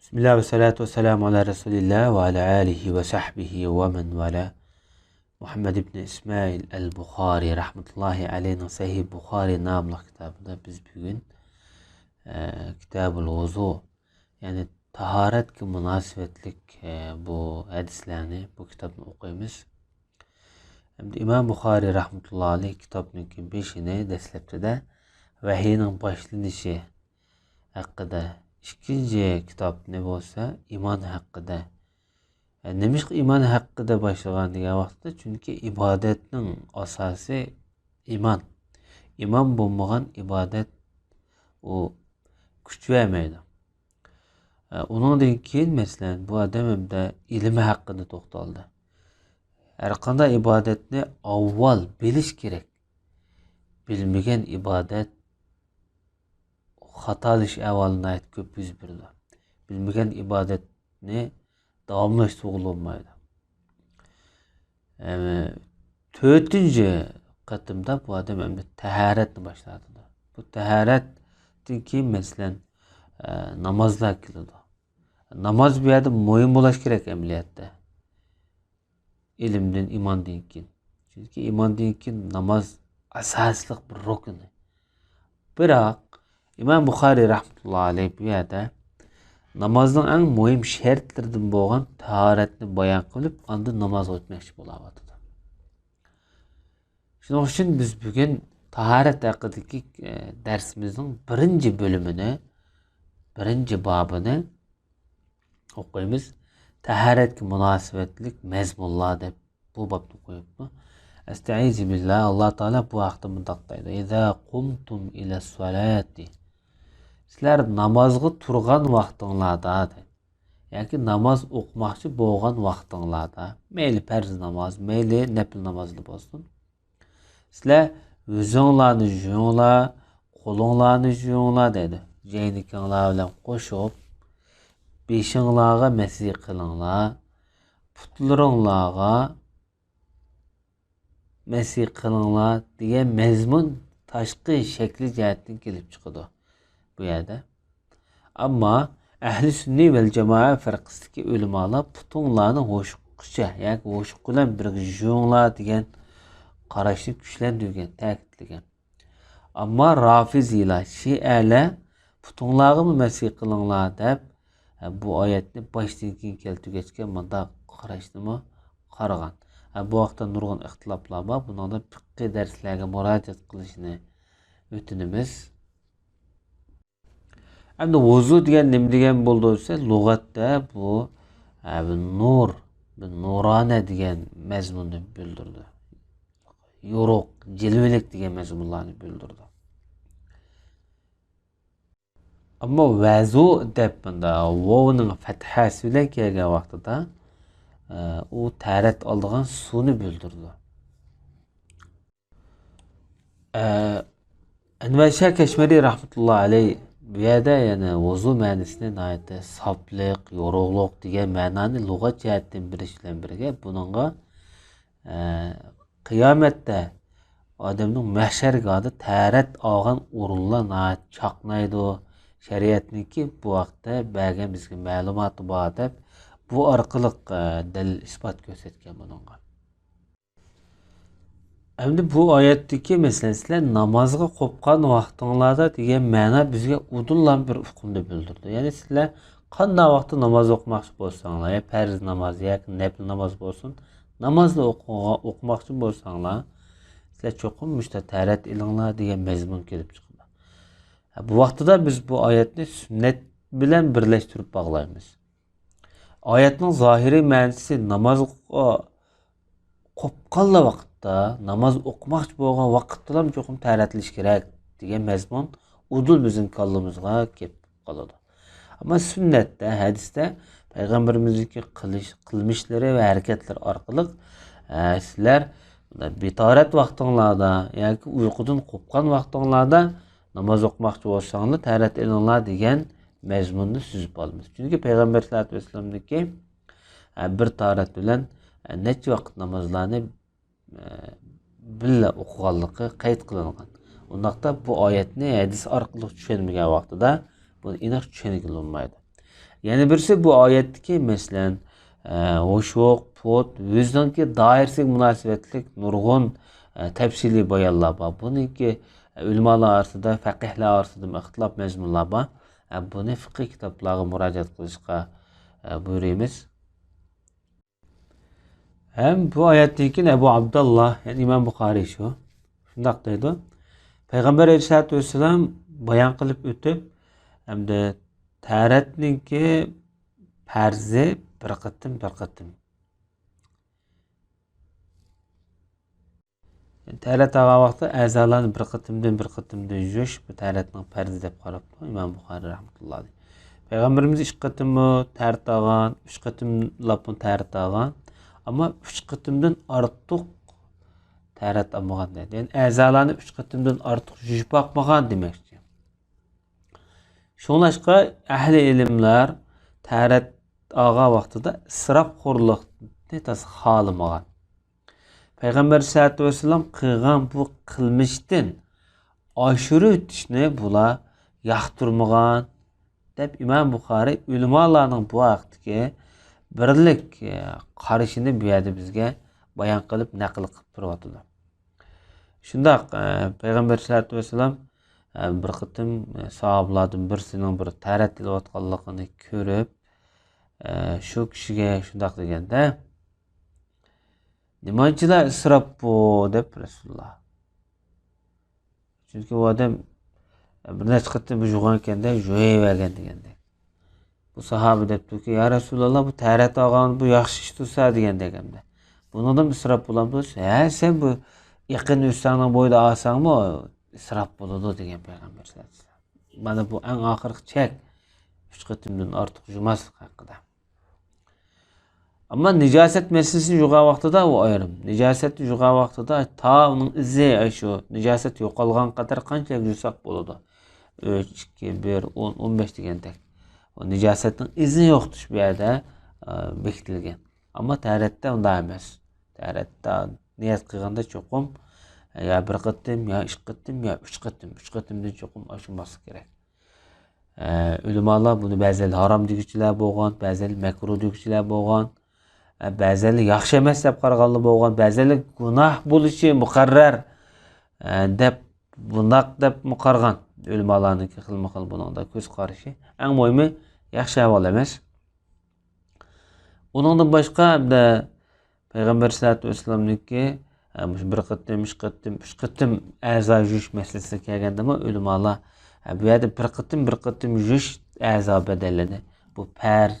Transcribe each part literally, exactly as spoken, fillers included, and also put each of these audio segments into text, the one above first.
بىسمىللا ۋەسسالاتۇ ۋەسسالامۇ ئالا رەسۇلىللا ۋە ئالا ئالىھى ۋە سەھبىھى ۋە مەن ۋالا. مۇھەممەد ئىبنى ئىسمائىل ئەل بۇخارى رەھمەتۇللاھى ئەلەيھنىڭ سەھىھ بۇخارى ناملىق كىتابىدا بىز بۈگۈن، ئە، كىتابۇل ۋۇزۇ، يەنى تاھارەتكە مۇناسىۋەتلىك، ئە، بۇ ھەدىسلەرنى، بۇ كىتابنى ئوقۇيمىز. ئەمدى ئىمام بۇخارى رەھمەتۇللاھى ئەلەيھ كىتابنىڭكى بېشىنى دەسلەپتىدە ۋەھىينىڭ باشلىنىشى ھەققىدە، ئىككىنچى كىتابنى بولسا ئىمان ھەققىدە. ئە، نېمىشقا ئىمان ھەققىدە باشلىغان دېگەن ۋاقىتتا، چۈنكى ئىبادەتنىڭ ئاساسى ئىمان. ئىمان بولمىغان ئىبادەت ئۇ كۈچ بەرمەيدۇ. ئە، ئۇنىڭدىن كېيىن، مەسىلەن، بۇ ئادەم ئەمدى ئىلمى ھەققىدە توختالدى. ھەرقانداق ئىبادەتنى ئاۋۋال بىلىش كېرەك. بىلمىگەن ئىبادەت خاتالىشىش ئەھۋالى ناھايىتى كۆپ يۈز بېرىدۇ. بىلمىگەن ئىبادەتنى داۋاملاشتۇرغىلى بولمايدۇ. ئەم، تۆتىنچى قېتىمدا بۇ ئادەم ئەمدى تەھارەتنى باشلاۋاتىدۇ. بۇ تەھارەتتىن كېيىن، مەسىلەن، ئە، نامازلار كېلىدۇ. ناماز بۇ يەردە مۇھىم بولۇش كېرەك ئەمەلىيەتتە. ئىلىمدىن، ئىماندىن كېيىن. چۈنكى ئىماندىن كېيىن ناماز ئاساسلىق بىر رۇكنى. بىراق، ئىمام بۇخارى رەھمەتۇللاھى ئەلەيھ بۇ يەردە نامازنىڭ ئەڭ مۇھىم شەرتلىرىدىن بولغان تاھارەتنى بايان قىلىپ، ئاندىن نامازغا ئۆتمەكچى بولاۋاتىدۇ. شۇنىڭ ئۈچۈن بىز بۈگۈن تاھارەت ھەققىدىكى، ئە، دەرسىمىزنىڭ بىرىنچى بۆلۈمىنى، بىرىنچى بابىنى ئوقۇيمىز. تاھارەتكە مۇناسىۋەتلىك مەزمۇنلار دەپ بۇ بابنى قويۇپتۇ. ئەستەئىزۇ بىللا، ئاللا تائالا بۇ ھەقتە مۇنداق دەيدۇ: «ئىزا قۇمتۇم ئىلەسسالاتى.» سىلەر نامازغا تۇرغان ۋاقتىڭلاردا، دەيدۇ. ياكى ناماز ئوقۇماقچى بولغان ۋاقتىڭلاردا، مەيلى پەرز ناماز، مەيلى نەپىل نامازلا بولسۇن، سىلەر يۈزۈڭلارنى يۇيۇڭلار، قولۇڭلارنى يۇيۇڭلار دەيدۇ. جەينىكىڭلار بىلەن قوشۇپ، بېشىڭلارغا مەسىح قىلىڭلار، پۇتلىرىڭلارغا مەسىھ قىلىڭلار دېگەن مەزمۇن تاشقى شەكلى جەھەتتىن كېلىپ چىقىدۇ بۇ يەردە. ئەمما ئەھلى سۈننى ۋەل جامائە فىرقىسىدىكى ئۆلىمالار پۇتۇڭلارنى ھوشۇققىچە ياكى ھوشۇق بىلەن بىرگە يۇيۇڭلار دېگەن قاراشنى كۈچلەندۈرگەن، تەكىتلىگەن. ئەمما رافىزىيلار، شىئەلەر پۇتۇڭلارغىمۇ مەسىھ قىلىڭلار دەپ، بۇ ئايەتنى باشتىن كېيىن كەلتۈرگەچكە مۇنداق قاراشنىمۇ قارىغان. بۇ ھەقتە نۇرغۇن ئىختىلاپلار بار. بۇنىڭدا پىققىي دەرسلەرگە مۇراجىئەت قىلىشنى ئۆتۈنىمىز. ئەمدى ۋۇزۇ دېگەن نېمە دېگەن بولىدۇ دېسە، لۇغەتتە بۇ، ئە، بىر نۇر، بىر نۇرانە دېگەن مەزمۇننى بىلدۈرىدۇ. يورۇق، جىلۋىلىك دېگەن مەزمۇنلارنى بىلدۈرىدۇ. ئەمما ۋەزۇ دەپ مۇندا ۋاۋنىڭ پەتھەسى بىلەن كەلگەن ۋاقتىدا، ئە، ئۇ تەرەت ئالىدىغان سۇنى بىلدۈرىدۇ. ئە، ئەنۋەر شاھ كەشمىرى رەھمەتۇللا ئەلەي بۇ يەردە يەنە ۋۇزۇ مەنىسىنى ناھايىتى ساپلىق، يورۇقلۇق دېگەن مەنانى لۇغەت جەھەتتىن بېرىش بىلەن بىرگە، بۇنىڭغا، ئە، قىيامەتتە ئادەمنىڭ مەھشەرگاھىدا تەرەت ئالغان ئورۇنلار ناھايىتى چاقنايدۇ. شەرىئەتنىڭكى بۇ ھەقتە بەرگەن بىزگە مەلۇماتى بار دەپ، بۇ ئارقىلىق، ئە، دەلىل ئىسپات كۆرسەتكەن بۇنىڭغا. ئەمدى بۇ ئايەتتىكى، مەسىلەن، سىلەر نامازغا قوپقان ۋاقتىڭلاردا دېگەن مەنا بىزگە ئۇدۇللا بىر ئۇقۇمنى بىلدۈرىدۇ. يەنى سىلەر قانداق ۋاقىتتا ناماز ئوقۇماقچى بولساڭلار، يا پەرز ناماز ياكى نەپىل ناماز بولسۇن، نامازنى ئوقۇغا-، ئوقۇماقچى بولساڭلار، سىلەر چوقۇم مۇشۇنداق تەرەت ئېلىڭلار دېگەن مەزمۇن كېلىپ چىقىدۇ. بۇ ۋاقتىدا بىز بۇ ئايەتنى سۈننەت بىلەن بىرلەشتۈرۈپ باغلايمىز. ئايەتنىڭ زاھىرىي مەنىسى نامازغا قوپقانلا ۋاقىتتا، ناماز ئوقۇماقچى بولغان ۋاقىتتىلا چوقۇم تەرەتلىشى كېرەك دېگەن مەزمۇن ئۇدۇل بىزنىڭ كاللىمىزغا كېلىپ قالىدۇ. ئەمما سۈننەتتە، ھەدىستە پەيغەمبىرىمىزنىڭكى قىلىش، قىلمىشلىرى ۋە ھەرىكەتلىرى ئارقىلىق، ئە، سىلەر بىتارەت ۋاقتىڭلاردا ياكى ئۇيقۇدىن قوپقان ۋاقتىڭلاردا ناماز ئوقۇماقچى بولساڭلار، تەرەت ئېلىڭلار دېگەن مەزمۇننى سۈزۈپ ئالىمىز. چۈنكى پەيغەمبەر سەللەللاھۇ ئەلەيھى ۋەسەللەمنىڭكى، ئە، بىر تارەت بىلەن، ئە، نەچچە ۋاقىت نامازلارنى، ئە، بىللە ئوقۇغانلىقى قەيت قىلىنغان. ئۇنداقتا بۇ ئايەتنى ھەدىس ئارقىلىق چۈشەنمىگەن ۋاقتىدا بۇنى ئېنىق چۈشەنگىلى بولمايدۇ. يەنە بىرسى بۇ ئايەتتىكى، مەسىلەن، ئە، ھوشۇق، پۇت، ئۆزىنىڭكى دائىرىسىگە مۇناسىۋەتلىك نۇرغۇن، ئە، تەپسىلىي بايانلار بار. بۇنىڭكى ئۆلىمالار ئارىسىدا، پەقىھلەر ئارىسىدا ئىختىلاپ مەزمۇنلار بار. ئە، بۇنى فىقھىي كىتابلارغا مۇراجىئەت قىلىشقا، ئە، بۇيرۇيمىز. ھەم بۇ ئايەتتىن كېيىن ئەبۇ ئابداللا، يەنى ئىمام بۇخارىي شۇ، شۇنداق دەيدۇ. پەيغەمبەر ئەلەيھىسسالاتۇ ۋەسسالام بايان قىلىپ ئۆتۈپ، ھەمدە تەھارەتنىڭكى پەرزى بىر قېتىم، بىر قېتىم. تەھارەت ئالغان ۋاقىتتا ئەزالارنى بىر قېتىمدىن، بىر قېتىمدىن يۇيۇش بۇ تەھارەتنىڭ پەرزى دەپ قاراپتۇ ئىمام بۇخارىي رەھمەتۇللا ئەلەيھ. پەيغەمبىرىمىز ئىككى قېتىممۇ تەھارەت ئالغان، ئۈچ قېتىملاپمۇ تەھارەت ئالغان. ئەمما ئۈچ قېتىمدىن ئارتۇق تەھارەت ئالمىغان دەيدۇ. يەنى ئەزالارنى ئۈچ قېتىمدىن ئارتۇق يۇيۇپ باقمىغان دېمەكچى. شۇڭلاشقا ئەھلى ئىلىملار تەھارەت ئالغان ۋاقتىدا ئىسراپخورلۇقنى تازا خالىمىغان. پەيغەمبەر سەللەللاھۇ ئەلەيھى ۋەسەللەم قىلغان بۇ قىلمىشتىن ئاشۇرۇۋېتىشنى بۇلار ياقتۇرمىغان، دەپ ئىمام بۇخارىي ئۆلىمالارنىڭ بۇ ھەقتىكى بىرلىك، ئە، قارىشىنى بۇ يەردە بىزگە بايان قىلىپ، نەقىل قىلىپ تۇرۇۋاتىدۇ. شۇنداق، ئە، پەيغەمبەر سەللەللاھۇ ئەلەيھى ۋەسەللەم، ئە، بىر قېتىم، ئە، ساھابىلەردىن بىرسىنىڭ بىر تەھارەت ئېلىۋاتقانلىقىنى كۆرۈپ، ئە، شۇ كىشىگە شۇنداق دېگەندە، «نېمانچىلا ئىسراپ بۇ؟» دەپ رەسۇلۇللا. چۈنكى ئۇ ئادەم بىر نەچچە قېتىم يۇغانكەندە، يۇيۇۋەرگەن دېگەندەك. بۇ ساھابە دەپتۇكى، «يا رەسۇلاللا، بۇ تەھارەت ئالغان، بۇ ياخشى ئىش تۇرسا» دېگەندەك ئەمدى. «بۇنىڭدىن ئىسراپ بولامدۇ؟» «ھە، سەن بۇ يېقىن ئۆستەڭنىڭ بويىدا ئالساڭمۇ ئىسراپ بولىدۇ» دېگەن پەيغەمبەر سەللەللاھۇ ئەلەيھى ۋەسەللەم. مانا بۇ ئەڭ ئاخىرقى چەك. ئۈچ قېتىمدىن ئارتۇق يۇماسلىق ھەققىدە. ئەمما نىجاسەت مەسىلىسىنى يۇغان ۋاقتىدا ئۇ ئايرىم. نىجاسەتنى يۇغان ۋاقتىدا تا ئۇنىڭ ئىزى، ئاشۇ نىجاسەت يوقالغان قەدەر قانچىلىك يۇساق بولىدۇ. ئۈچ، ئىككى، بىر، ئون، ئون بەش دېگەندەك. ئۇ نىجاسەتنىڭ ئىزىنى يوقىتىش بۇ يەردە، ئە، بېكىتىلگەن. ئەمما تەھارەتتە ئۇنداق ئەمەس. تەھارەتتە نىيەت قىلغاندا چوقۇم، يا بىر قېتىم، يا ئىككى قېتىم، يا ئۈچ قېتىم. ئۈچ قېتىمدىن چوقۇم ئاشماسلىق كېرەك. ئە، ئۆلىمالار بۇنى بەزىلەر ھارام دېگۈچىلەر بولغان، بەزىلەر مەكرۇھ دېگۈچىلەر بولغان، ئە، بەزىلەر ياخشى ئەمەس دەپ قارىغانلار بولغان، بەزىلەر گۇناھ بولۇشى مۇقەررەر، ئە، دەپ، بۇنداق دەپمۇ قارىغان. ئۆلىمالارنىڭكى خىلمۇ خىل بۇنىڭدا كۆز قارىشى. ئەڭ مۇھىمى، ياخشى ئەھۋال ئەمەس. ئۇنىڭدىن باشقا، ھەمدە پەيغەمبەر سەللەللاھۇ ئەلەيھى ۋەسەللەمنىڭكى، ئە، مۇشۇ بىر قېتىم، ئىككى قېتىم، ئۈچ قېتىم ئەزا يۇيۇش مەسىلىسىگە كەلگەندىمۇ ئۆلىمالار، ئە، بۇ يەردە بىر قېتىم، بىر قېتىم يۇيۇش ئەزا بەدەنلىرىنى، بۇ پەرز،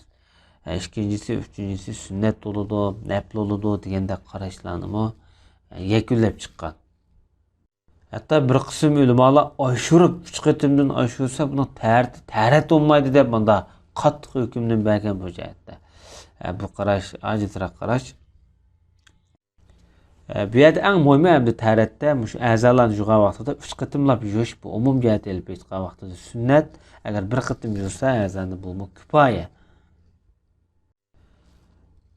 ئە، ئىككىنچىسى، ئۈچىنچىسى سۈننەت بولىدۇ، نەپلى بولىدۇ دېگەندەك قاراشلارنىمۇ، ئە، يەكۈنلەپ چىققان. ھەتتا بىر قىسىم ئۆلىمالار ئاشۇرۇپ، ئۈچ قېتىمدىن ئاشۇرسا، بۇنىڭ تەھارىتى تەھارەت بولمايدۇ دەپ، مۇنداق قاتتىق ھۆكۈمنى بەرگەن بۇ جەھەتتە. ھە، بۇ قاراش ئاجىزراق قاراش. ھە، بۇ يەردە ئەڭ مۇھىمى ئەمدى تەھارەتتە مۇشۇ ئەزالارنى يۇغان ۋاقتىدا ئۈچ قېتىملاپ يۇيۇش، بۇ ئومۇم جەھەتتە ئېلىپ ئېيتقان ۋاقتىدا سۈننەت. ئەگەر بىر قېتىم يۇسا ئەزانى، بۇمۇ كۇپايە.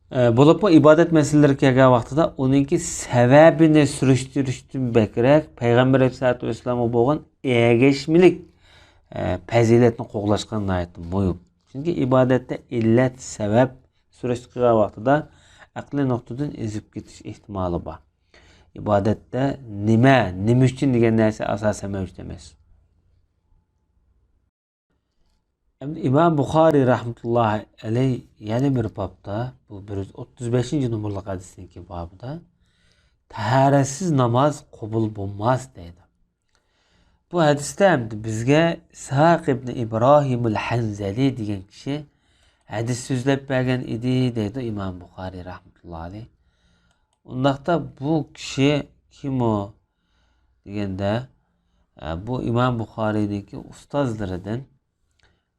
ئە، بولۇپمۇ ئىبادەت مەسىلىلىرىگە كەلگەن ۋاقتىدا ئۇنىڭكى سەۋەبىنى سۈرۈشتۈرۈشتىن بەكرەك پەيغەمبەر ئەلەيھىسسالاتۇ ۋەسسالامغا بولغان ئەگەشمىلىك، ئە، پەزىلەتنى قوغلاشقان ناھايىتى مۇھىم. چۈنكى ئىبادەتتە ئىللەت، سەۋەب سۈرۈشتە قىلغان ۋاقتىدا ئەقلىي نۇقتىدىن ئېزىپ كېتىش ئېھتىمالى بار. ئىبادەتتە نېمە، نېمە ئۈچۈن دېگەن نەرسە ئاساسەن مەۋجۇت ئەمەس. ئەمدى ئىمام بۇخارىي رەھمەتۇللاھى ئەلەيھ يەنە بىر بابتا، بۇ بىر يۈز ئوتتۇز بەشىنچى نومۇرلۇق ھەدىسنىڭكى بابىدا، «تەھارەتسىز ناماز قوبۇل بولماس» دەيدۇ. بۇ ھەدىستە ئەمدى بىزگە ئىسھاق ئىبنى ئىبراھىمۇل ھەنزەلى دېگەن كىشى ھەدىس سۆزلەپ بەرگەن ئىدى، دەيدۇ ئىمام بۇخارىي رەھمەتۇللاھى ئەلەيھ. ئۇنداقتا بۇ كىشى كىم ئۇ دېگەندە، ئە، بۇ ئىمام بۇخارىينىڭكى ئۇستازلىرىدىن،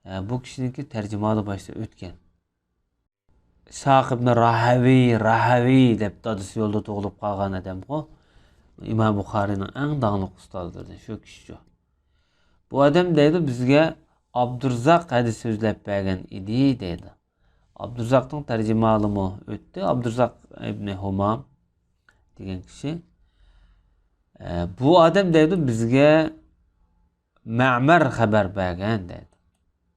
ئە، بۇ كىشىنىڭكى تەرجىمىھالى باشتا ئۆتكەن. ئىسھاق ئىبنى راھەۋىي، راھەۋىي دەپ دادىسى يولدا تۇغۇلۇپ قالغان ئادەمغۇ. ئىمام بۇخارىينىڭ ئەڭ داڭلىق ئۇستازلىرىدىن شۇ كىشىچۇ. بۇ ئادەم دەيدۇ، بىزگە ئابدۇرزاق ھەدىس سۆزلەپ بەرگەن ئىدى دەيدۇ. ئابدۇرزاقنىڭ تەرجىمىھالىمۇ ئۆتتى. ئابدۇرزاق ئىبنى ھۇمام دېگەن كىشى. ئە، بۇ ئادەم دەيدۇ، بىزگە مەمەر خەۋەر بەرگەن دەيدۇ.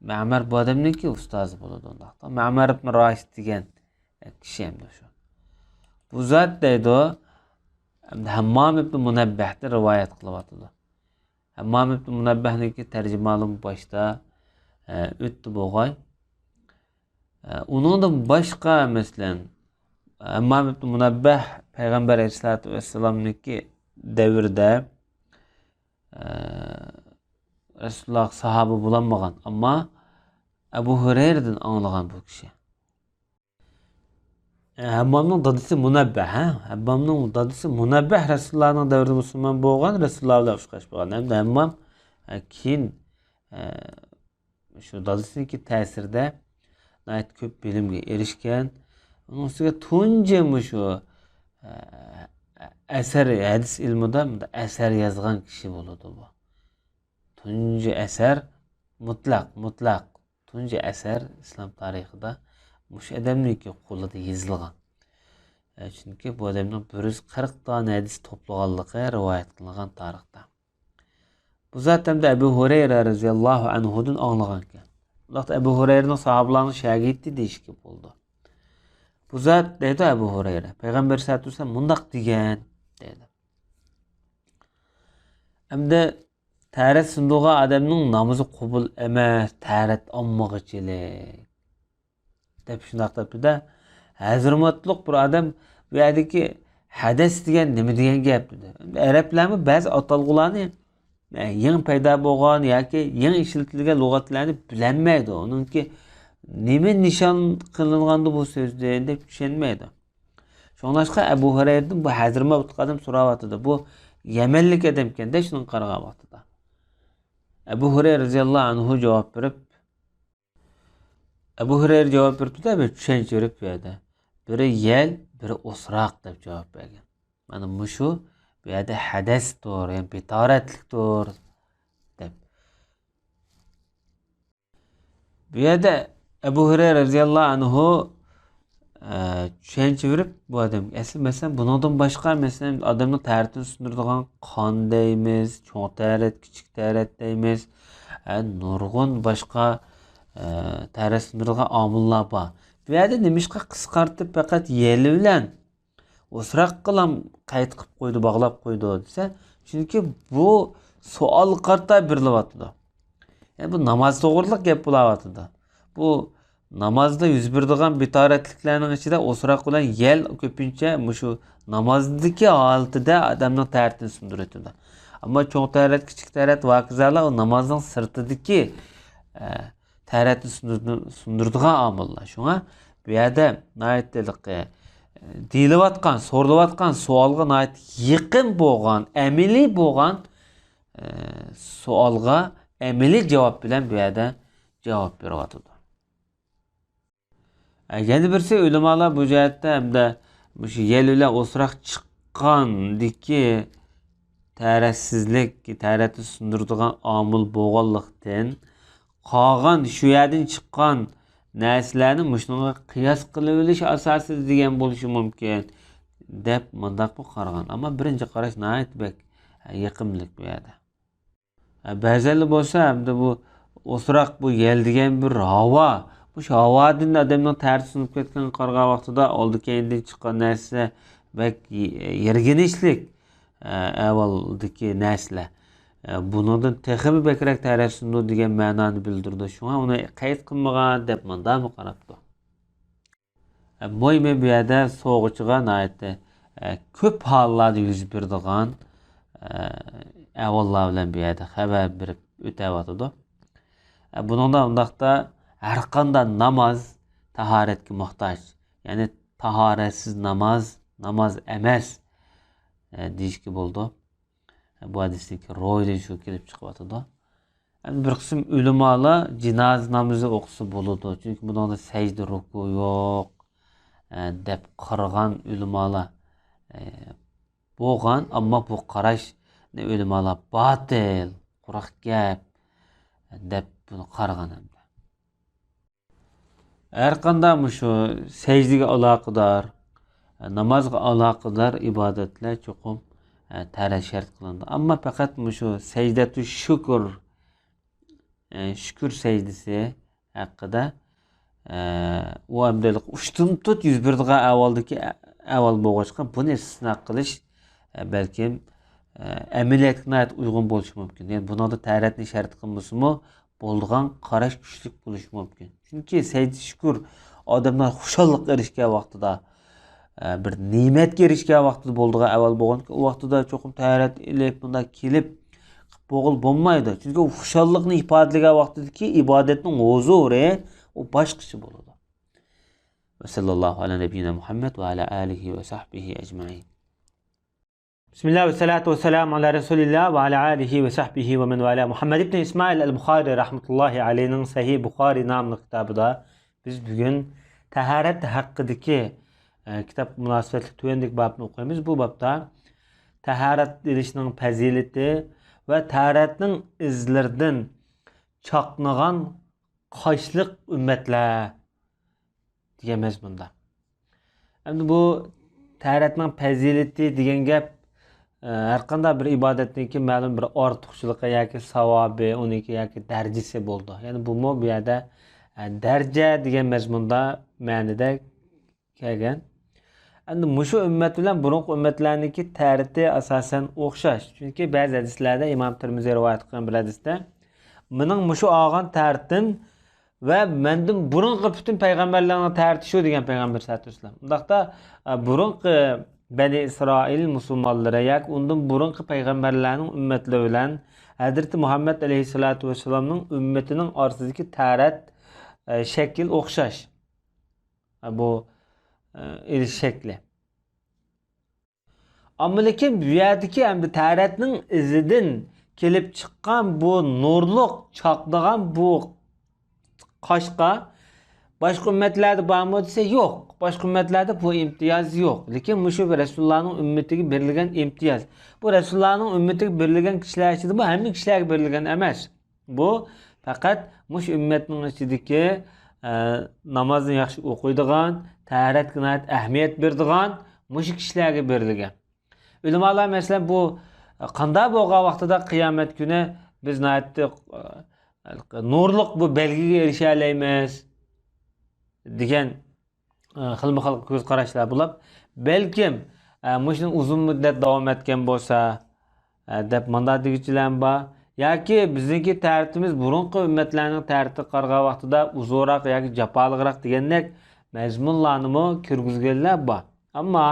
مەمەر بۇ ئادەمنىڭكى ئۇستازى بولىدۇ ئۇنداقتا. مەمەر ئىبن راشىد دېگەن كىشى ئەمدى شۇ. بۇ زات دەيدۇ، ئەمدى ھەممام ئىبن مۇنەببەھتىن رىۋايەت قىلىۋاتىدۇ. ھەممام ئىبن مۇنەببەھنىڭكى تەرجىمىھالىمۇ باشتا، ئە، ئۆتتى بولغاي. ئە، ئۇنىڭدىن باشقا، مەسىلەن، ھەممام ئىبن مۇنەببەھ پەيغەمبەر ئەلەيھىسسالاتۇ ۋەسسالامنىڭكى دەۋرىدە، ئە، رەسۇلۇللاھقا ساھابە بولالمىغان، ئەمما ئەبۇ ھۇرەيرىدىن ئاڭلىغان بۇ كىشى. ئە، ھەممامنىڭ دادىسى مۇنەببەھ، ھە؟ ھەممامنىڭ دادىسى مۇنەببەھ رەسۇلۇللاھنىڭ دەۋرىدە مۇسۇلمان بولغان، رەسۇلۇللاھ بىلەن ئۇچراشقان. ھەمدە ھەممام، ئە، كېيىن، ئە، شۇ دادىسىنىڭكى تەسىرىدە ناھايىتى كۆپ بىلىمگە ئېرىشكەن. ئۇنىڭ ئۈستىگە تۇنجى مۇشۇ، ئە، ئەسەر، ھەدىس ئىلمىدا ئەسەر يازغان كىشى بولىدۇ بۇ. تۇنجى ئەسەر مۇتلەق، مۇتلەق تۇنجى ئەسەر ئىسلام تارىخىدا مۇشۇ ئادەمنىڭكى قولىدا يېزىلغان. ئە، چۈنكى بۇ ئادەمنىڭ بىر يۈز قىرىق دانە ھەدىس توپلىغانلىقى رىۋايەت قىلىنغان تارىختا. بۇ زات ئەمدى ئەبۇ ھۇرەيرە رەزىياللاھۇ ئەنھۇدىن ئاڭلىغانكەن. بۇنداقتا ئەبۇ ھۇرەيرىنىڭ ساھابىلارنىڭ شاگىرتى دېيىشكە بولىدۇ. بۇ زات دەيدۇ ئەبۇ ھۇرەيرە، پەيغەمبەر سەللەللاھۇ ئەلەيھى ۋەسەللەم مۇنداق دېگەن دەيدۇ. ئەمدى تەھارەت سۇندۇرغان ئادەمنىڭ نامىزى قوبۇل ئەمەس، تەھارەت ئالمىغۇچىلىك. دەپ شۇنداق دەپتۇ-دە. ھەزرىمۇتلۇق بىر ئادەم بۇ يەردىكى ھەدەس دېگەن نېمە دېگەن گەپ دېدى. ئەرەبلەرمۇ بەزى ئاتالغۇلارنى، ئە، يېڭى پەيدا بولغان ياكى يېڭى ئىشلىتىلگەن لۇغەتلەرنى بىلەلمەيدۇ. ئۇنىڭكى نېمە نىشان قىلىنغاندۇ بۇ سۆزدىن دەپ چۈشەنمەيدۇ. شۇڭلاشقا ئەبۇ ھۇرەيرىدىن بۇ ھەزرىمۇتلۇق ئادەم سوراۋاتىدۇ. بۇ يەمەنلىك ئادەمكەن-دە شۇنىڭغا قارىغان ۋاقتىدا. ئەبۇ ھۇرەيرە رەزىياللاھۇ ئەنھۇ جاۋاب بېرىپ، ئەبۇ ھۇرەيرە جاۋاب بېرىپتۇ-دە، بىر چۈشەنچە بېرىپ بۇ يەردە. بىرى يەل، بىرى ئوسراق دەپ جاۋاب بەرگەن. مانا مۇشۇ بۇ يەردە ھەدەستۇر، يەنى بىتارەتلىكتۇر دەپ. بۇ يەردە ئەبۇ ھۇرەيرە رەزىياللاھۇ ئەنھۇ، ئە، چۈشەنچە بېرىپ بۇ ئادەمگە. ئەسلى مەسىلەن بۇنىڭدىن باشقا، مەسىلەن، ئادەمنىڭ تەھارىتىنى سۇندۇرىدىغان قان دەيمىز، چوڭ تەھارەت، كىچىك تەھارەت دەيمىز. ئە، نۇرغۇن باشقا، ئە، تەھارەت سۇندۇرىدىغان ئامىللار بار. بۇ يەردە نېمىشقا قىسقارتىپ پەقەت يەل بىلەن ئوسراققىلام قەيت قىلىپ قويدى، باغلاپ قويدى دېسە، چۈنكى بۇ سوئالغا قارىتا بېرىلىۋاتىدۇ. يەنى بۇ ناماز توغرىلىق گەپ بولاۋاتىدۇ. بۇ نامازدا يۈز بېرىدىغان بىتارەتلىكلەرنىڭ ئىچىدە ئوسراق بىلەن يەل كۆپىنچە مۇشۇ نامازدىكى ھالىتىدە ئادەمنىڭ تەھارىتىنى سۇندۇرۇۋېتىدۇ. ئەمما چوڭ تەھارەت، كىچىك تەھارەت ۋە ھاكازالار ئۇ نامازنىڭ سىرتىدىكى، ئە، تەھارەتنى سۇندۇرىدۇ-، سۇندۇرىدىغان ئامىللار. شۇڭا بۇ يەردە ناھايىتى ھېلىقى، ئە، دېيىلىۋاتقان، سورىلىۋاتقان سوئالغا ناھايىتى يېقىن بولغان، ئەمەلىي بولغان، ئە، سوئالغا ئەمەلىي جاۋاب بىلەن بۇ يەردە جاۋاب بېرىۋاتىدۇ. ئە، يەنە بىرسى ئۆلىمالار بۇ جەھەتتە ھەمدە مۇشۇ يەل بىلەن ئوسراق چىققاندىكى تەھارەتسىزلىك، تەھارەتنى سۇندۇرىدىغان ئامىل بولغانلىقتىن، قالغان شۇ يەردىن چىققان نەرسىلەرنى مۇشۇنىڭغا قىياس قىلىۋېلىش ئاساسىدا دېگەن بولۇشى مۇمكىن، دەپ مۇنداقمۇ قارىغان. ئەمما بىرىنچى قاراش ناھايىتى بەك يېقىملىق بۇ يەردە. بەزەنلەر بولسا، ئەمدى بۇ ئوسراق، بۇ يەل دېگەن بىر ھاۋا. مۇشۇ ھاۋادىن ئادەمنىڭ تەھارىتى سۇنۇپ كەتكەنگە قارىغان ۋاقتىدا، ئالدى كەينىدىن چىققان نەرسە بەك يىرگىنچلىك، ئەھۋالدىكى نەرسىلەر. بۇنىڭدىن تېخىمۇ بەكرەك تەھارەت سۇنىدۇ دېگەن مەنانى بىلدۈرىدۇ. شۇڭا ئۇنى قەيت قىلمىغان دەپ مۇنداقمۇ قاراپتۇ. مۇھىمى بۇ يەردە سوغۇچىغا ناھايىتى، ئە، كۆپ ھاللاردا يۈز بېرىدىغان، ئە، ئەھۋاللار بىلەن بۇ يەردە خەۋەر بېرىپ ئۆتەۋاتىدۇ. ئە، بۇنىڭدا ئۇنداقتا ھەرقانداق ناماز تاھارەتكە موھتاج. يەنى تاھارەتسىز ناماز، ناماز ئەمەس، ئە، دېيىشكە بولىدۇ. بۇ ھەدىستىكى روھىدىن شۇ كېلىپ چىقىۋاتىدۇ. ئەمدى بىر قىسىم ئۆلىمالار جىنازا نامىزى ئوقۇسا بولىدۇ، چۈنكى بۇنىڭدا سەجدە، رۇكۇ يوق، ئە، دەپ قارىغان ئۆلىمالار، ئە، بولغان، ئەمما بۇ قاراشنى ئۆلىمالار باتىل، قۇرۇق گەپ، دەپ بۇنى قارىغان ئەمدى. ھەرقانداق مۇشۇ سەجدىگە ئالاقىدار، نامازغا ئالاقىدار ئىبادەتلەر چوقۇم، ئە، تەھارەت شەرت قىلىنىدۇ. ئەمما پەقەت مۇشۇ سەجدەتۇ شۈكۈر، ئە، شۈكۈر سەجدىسى ھەققىدە، ئە، ئۇ ئەمدى ئۇشتۇمتۇت يۈز بېرىدىغان ئەھۋالدىكى ئەھۋال بولغاچقا، بۇنى ئىستىسنا قىلىش، ئە، بەلكىم، ئە، ئەمەلىيەتكە ناھايىتى ئۇيغۇن بولۇشى مۇمكىن. يەنى بۇنىڭدا تەھارەتنى شەرت قىلمىسىمۇ، بولىدىغان قاراش كۈچلۈك بولۇشى مۇمكىن. چۈنكى سەجدە شۈكۈر ئادەملەر خۇشاللىققا ئېرىشكەن ۋاقتىدا، ئە، بىر نېمەتكە ئېرىشكەن ۋاقتىدا بولىدىغان ئەھۋال بولغانكى، ئۇ ۋاقتىدا چوقۇم تەھارەت ئېلىپ، مۇنداق كېلىپ قىلىپ بولغىلى بولمايدۇ. چۈنكى ئۇ خۇشاللىقنى ئىپادىلىگەن ۋاقتىدىكى ئىبادەتنىڭ ھۇزۇرى، ئۇ باشقىچە بولىدۇ. ۋە سەللەللاھۇ ئەلا نەبىييىنا مۇھەممەد ۋە ئەلا ئالىھى ۋە سەھبىھى ئەجمەئىن. بىسمىللا ۋە سالاتۇ ۋە سالامۇ ئالا رەسۇلىللا ۋە ئالا ئالىھى ۋە سەھبىھى ۋە مەن ۋالا. مۇھەممەد ئىبن ئىسمائىل ئەل بۇخارى رەھمەتۇللاھى ئەلەيھنىڭ سەھىھ بۇخارى ناملىق كىتابىدا بىز بۈگۈن تاھارەت ھەققىدىكى، ئە، كىتابقا مۇناسىۋەتلىك تۆۋەندىكى بابنى ئوقۇيمىز. بۇ بابتا تاھارەت ئېلىشنىڭ پەزىلىتى ۋە تاھارەتنىڭ ئىزلىرىدىن چاقنىغان قاشلىق ئۈممەتلەر دېگەن مەزمۇندا. ئەمدى بۇ تەھارەتنىڭ پەزىلىتى دېگەن گەپ، ئە، ھەرقانداق بىر ئىبادەتنىڭكى مەلۇم بىر ئارتۇقچىلىقى ياكى ساۋابى، ئۇنىڭكى ياكى دەرىجىسى بولىدۇ. يەنى بۇمۇ بۇ يەردە، ئە، دەرىجە دېگەن مەزمۇندا، مەنىدە كەلگەن. ئەمدى مۇشۇ ئۈممەت بىلەن بۇرۇنقى ئۈممەتلەرنىڭكى تەھارىتى ئاساسەن ئوخشاش. چۈنكى بەزى ھەدىسلەردە، ئىمام تىرمىزى رىۋايەت قىلغان بىر ھەدىستە، مېنىڭ مۇشۇ ئالغان تەھارىتىم ۋە مەندىن بۇرۇنقى پۈتۈن پەيغەمبەرلەرنىڭ تەھارىتى شۇ دېگەن پەيغەمبەر سەللەللاھۇ ئەلەيھى ۋەسەللەم. ئۇنداقتا، ئە، بۇرۇنقى بەنى ئىسرائىل مۇسۇلمانلىرى ياكى ئۇندىن بۇرۇنقى پەيغەمبەرلەرنىڭ ئۈممەتلىرى بىلەن ھەزرىتى مۇھەممەد ئەلەيھىسسالاتۇ ۋەسسالامنىڭ ئۈممىتىنىڭ ئارىسىدىكى تەھارەت، ئە، شەكىل ئوخشاش. ئە، بۇ، ئە، ئېلىش شەكلى. ئەمما لېكىن بۇ يەردىكى ئەمدى تەھارەتنىڭ ئىزىدىن كېلىپ چىققان بۇ نۇرلۇق چاقنىغان بۇ قاشقا باشقا ئۈممەتلەردە بارمۇ دېسە، يوق. باشقا ئۈممەتلەردە بۇ ئىمتىياز يوق. لېكىن مۇشۇ رەسۇلۇللانىڭ ئۈممىتىگە بېرىلگەن ئىمتىياز. بۇ رەسۇلۇللانىڭ ئۈممىتىگە بېرىلگەن كىشىلەر ئىچىدىمۇ ھەممە كىشىلەرگە بېرىلگەن ئەمەس. بۇ پەقەت مۇشۇ ئۈممەتنىڭ ئىچىدىكى، ئە، نامازنى ياخشى ئوقۇيدىغان، تەھارەتكە ناھايىتى ئەھمىيەت بېرىدىغان مۇشۇ كىشىلەرگە بېرىلگەن. ئۆلىمالار، مەسىلەن، بۇ قانداق بولغان ۋاقتىدا قىيامەت كۈنى بىز ناھايىتى، ئە، نۇرلۇق بۇ بەلگىگە ئېرىشەلەيمىز دېگەن، ئە، خىلمۇ خىل كۆز قاراشلار بولۇپ، بەلكىم، ئە، مۇشۇنىڭ ئۇزۇن مۇددەت داۋام ئەتكەن بولسا، ئە، دەپ مانداق دېگۈچىلەرمۇ بار. ياكى بىزنىڭكى تەھارىتىمىز بۇرۇنقى ئۈممەتلەرنىڭ تەھارىتىگە قارىغان ۋاقتىدا ئۇزۇنراق ياكى جاپالىقراق دېگەندەك مەزمۇنلارنىمۇ كىرگۈزگەنلەر بار. ئەمما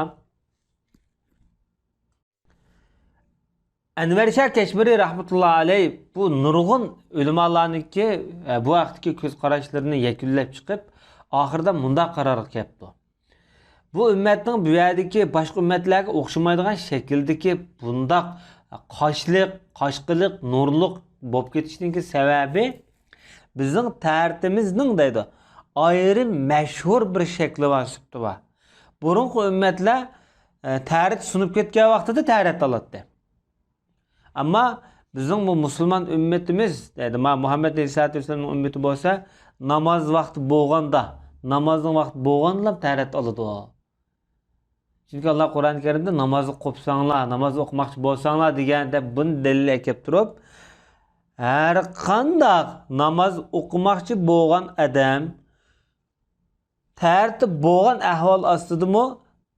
ئەنۋەر شاھ كەشمىرى رەھمەتۇللا ئەلەيھ بۇ نۇرغۇن ئۆلىمالارنىڭكى، ئە، بۇ ھەقتىكى كۆز قاراشلىرىنى يەكۈنلەپ چىقىپ، ئاخىرىدا مۇنداق قارارغا كەپتۇ. بۇ ئۈممەتنىڭ بۇ يەردىكى باشقا ئۈممەتلەرگە ئوخشىمايدىغان شەكىلدىكى بۇنداق قاشلىق، قاشقىلىق، نۇرلۇق بولۇپ كېتىشنىڭكى سەۋەبى بىزنىڭ تەھارىتىمىزنىڭ دەيدۇ، ئايرىم مەشھۇر بىر شەكلى بار، سۈپىتى بار. بۇرۇنقى ئۈممەتلەر، ئە، تەھارەت سۇنۇپ كەتكەن ۋاقتىدا تەھارەت ئالاتتى. ئەمما بىزنىڭ بۇ مۇسۇلمان ئۈممىتىمىز، دەيدۇ، ما-، مۇھەممەد ئەلەيھىسسالاتۇ ۋەسسالامنىڭ ئۈممىتى بولسا، ناماز ۋاقتى بولغاندا، نامازنىڭ ۋاقتى بولغاندىلا تەھارەت ئالىدۇ. چۈنكى ئاللا قۇرئان كەرىمدە نامازغا قوپساڭلار، ناماز ئوقۇماقچى بولساڭلار دېگەن دەپ بۇنى دەلىل ئەكەپ تۇرۇپ، ھەر قانداق ناماز ئوقۇماقچى بولغان ئادەم تەھارىتى بولغان ئەھۋال ئاستىدىمۇ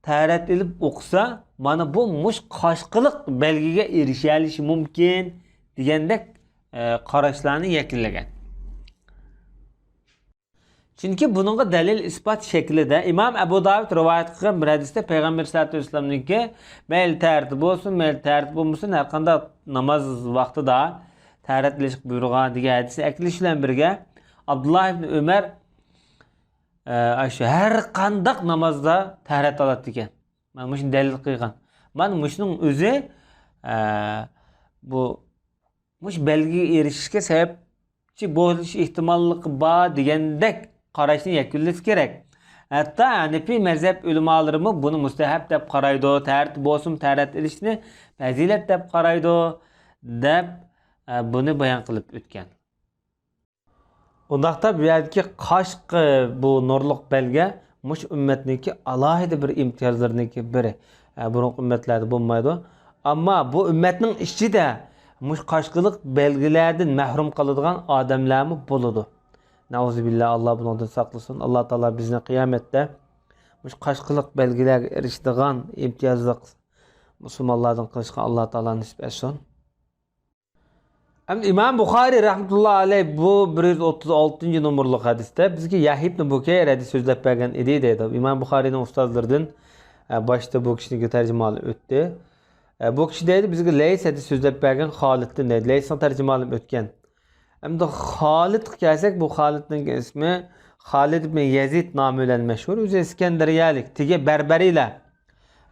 تەھارەت ئېلىپ ئوقۇسا، مانا بۇ مۇش قاشقىلىق بەلگىگە ئېرىشەلىشى مۇمكىن دېگەندەك، ئە، قاراشلارنى يەكۈنلىگەن. چۈنكى بۇنىڭغا دەلىل ئىسپات شەكلىدە ئىمام ئەبۇ داۋۇد رىۋايەت قىلغان بىر ھەدىستە پەيغەمبەر سەللەللاھۇ ئەلەيھى ۋەسەللەمنىڭكى مەيلى تەھارىتى بولسۇن، مەيلى تەھارىتى بولمىسۇن، ھەر قانداق ناماز ۋاقتىدا تەھارەت ئېلىشقا بۇيرۇغان دېگەن ھەدىسنى ئەكېلىش بىلەن بىرگە، ئابدۇللا ئىبن ئۆمەر ئە، ئاشۇ ھەر قانداق نامازدا تەھارەت ئالاتتىكەن. مانا مۇشۇنى دەلىل قىلغان. مانا مۇشۇنىڭ ئۆزى، ئە، بۇ، مۇشۇ بەلگىگە ئېرىشىشكە سەۋەبچى بولۇش ئېھتىماللىقى بار دېگەندەك قاراشنى يەكۈنلىسە كېرەك. ھەتتا ھەنىپىي مەزھەپ ئۆلىمالىرىمۇ بۇنى مۇستەھەب دەپ قارايدۇ، تەھارەت بولسىمۇ تەھارەت ئېلىشنى پەزىلەت دەپ قارايدۇ، دەپ، ئە، بۇنى بايان قىلىپ ئۆتكەن. ئۇنداقتا بۇ يەردىكى قاشقى بۇ نۇرلۇق بەلگە مۇشۇ ئۈممەتنىڭكى ئالاھىدە بىر ئىمتىيازلىرىنىڭكى بىرى. ئە، بۇرۇنقى ئۈممەتلەردە بولمايدۇ. ئەمما بۇ ئۈممەتنىڭ ئىچىدە مۇشۇ قاشقىلىق بەلگىلەردىن مەھرۇم قالىدىغان ئادەملەرمۇ بولىدۇ. نەئۇزۇبىللا، ئاللا بۇنىڭدىن ساقلىسۇن. ئاللا تائالا بىزنى قىيامەتتە مۇشۇ قاشقىلىق بەلگىلەرگە ئېرىشىدىغان ئىمتىيازلىق مۇسۇلمانلاردىن قىلىشقا ئاللا تائالا نېسىپ ئەتسۇن. ئەمدى ئىمام بۇخارىي رەھمەتۇللا ئەلەيھ بۇ بىر يۈز ئوتتۇز ئالتىنچى نومۇرلۇق ھەدىستە بىزگە يەھيا ئىبن بۇكەير ھەدىس سۆزلەپ بەرگەن ئىدى دەيدۇ. ئىمام بۇخارىينىڭ ئۇستازلىرىدىن، ئە، باشتا بۇ كىشىنىڭكى تەرجىمىھالى ئۆتتى. ئە، بۇ كىشى دەيدۇ، بىزگە لەيس ھەدىس سۆزلەپ بەرگەن خالىدتىن دەيدۇ. لەيسنىڭ تەرجىمىھالىمۇ ئۆتكەن. ئەمدى خالىدقا كەلسەك، بۇ خالىدنىڭ ئىسمى خالىد ئىبن يەزىد نامى بىلەن مەشھۇر. ئۆزى ئىسكەندەرىيەلىك، تېگى بەربەرىيلەر.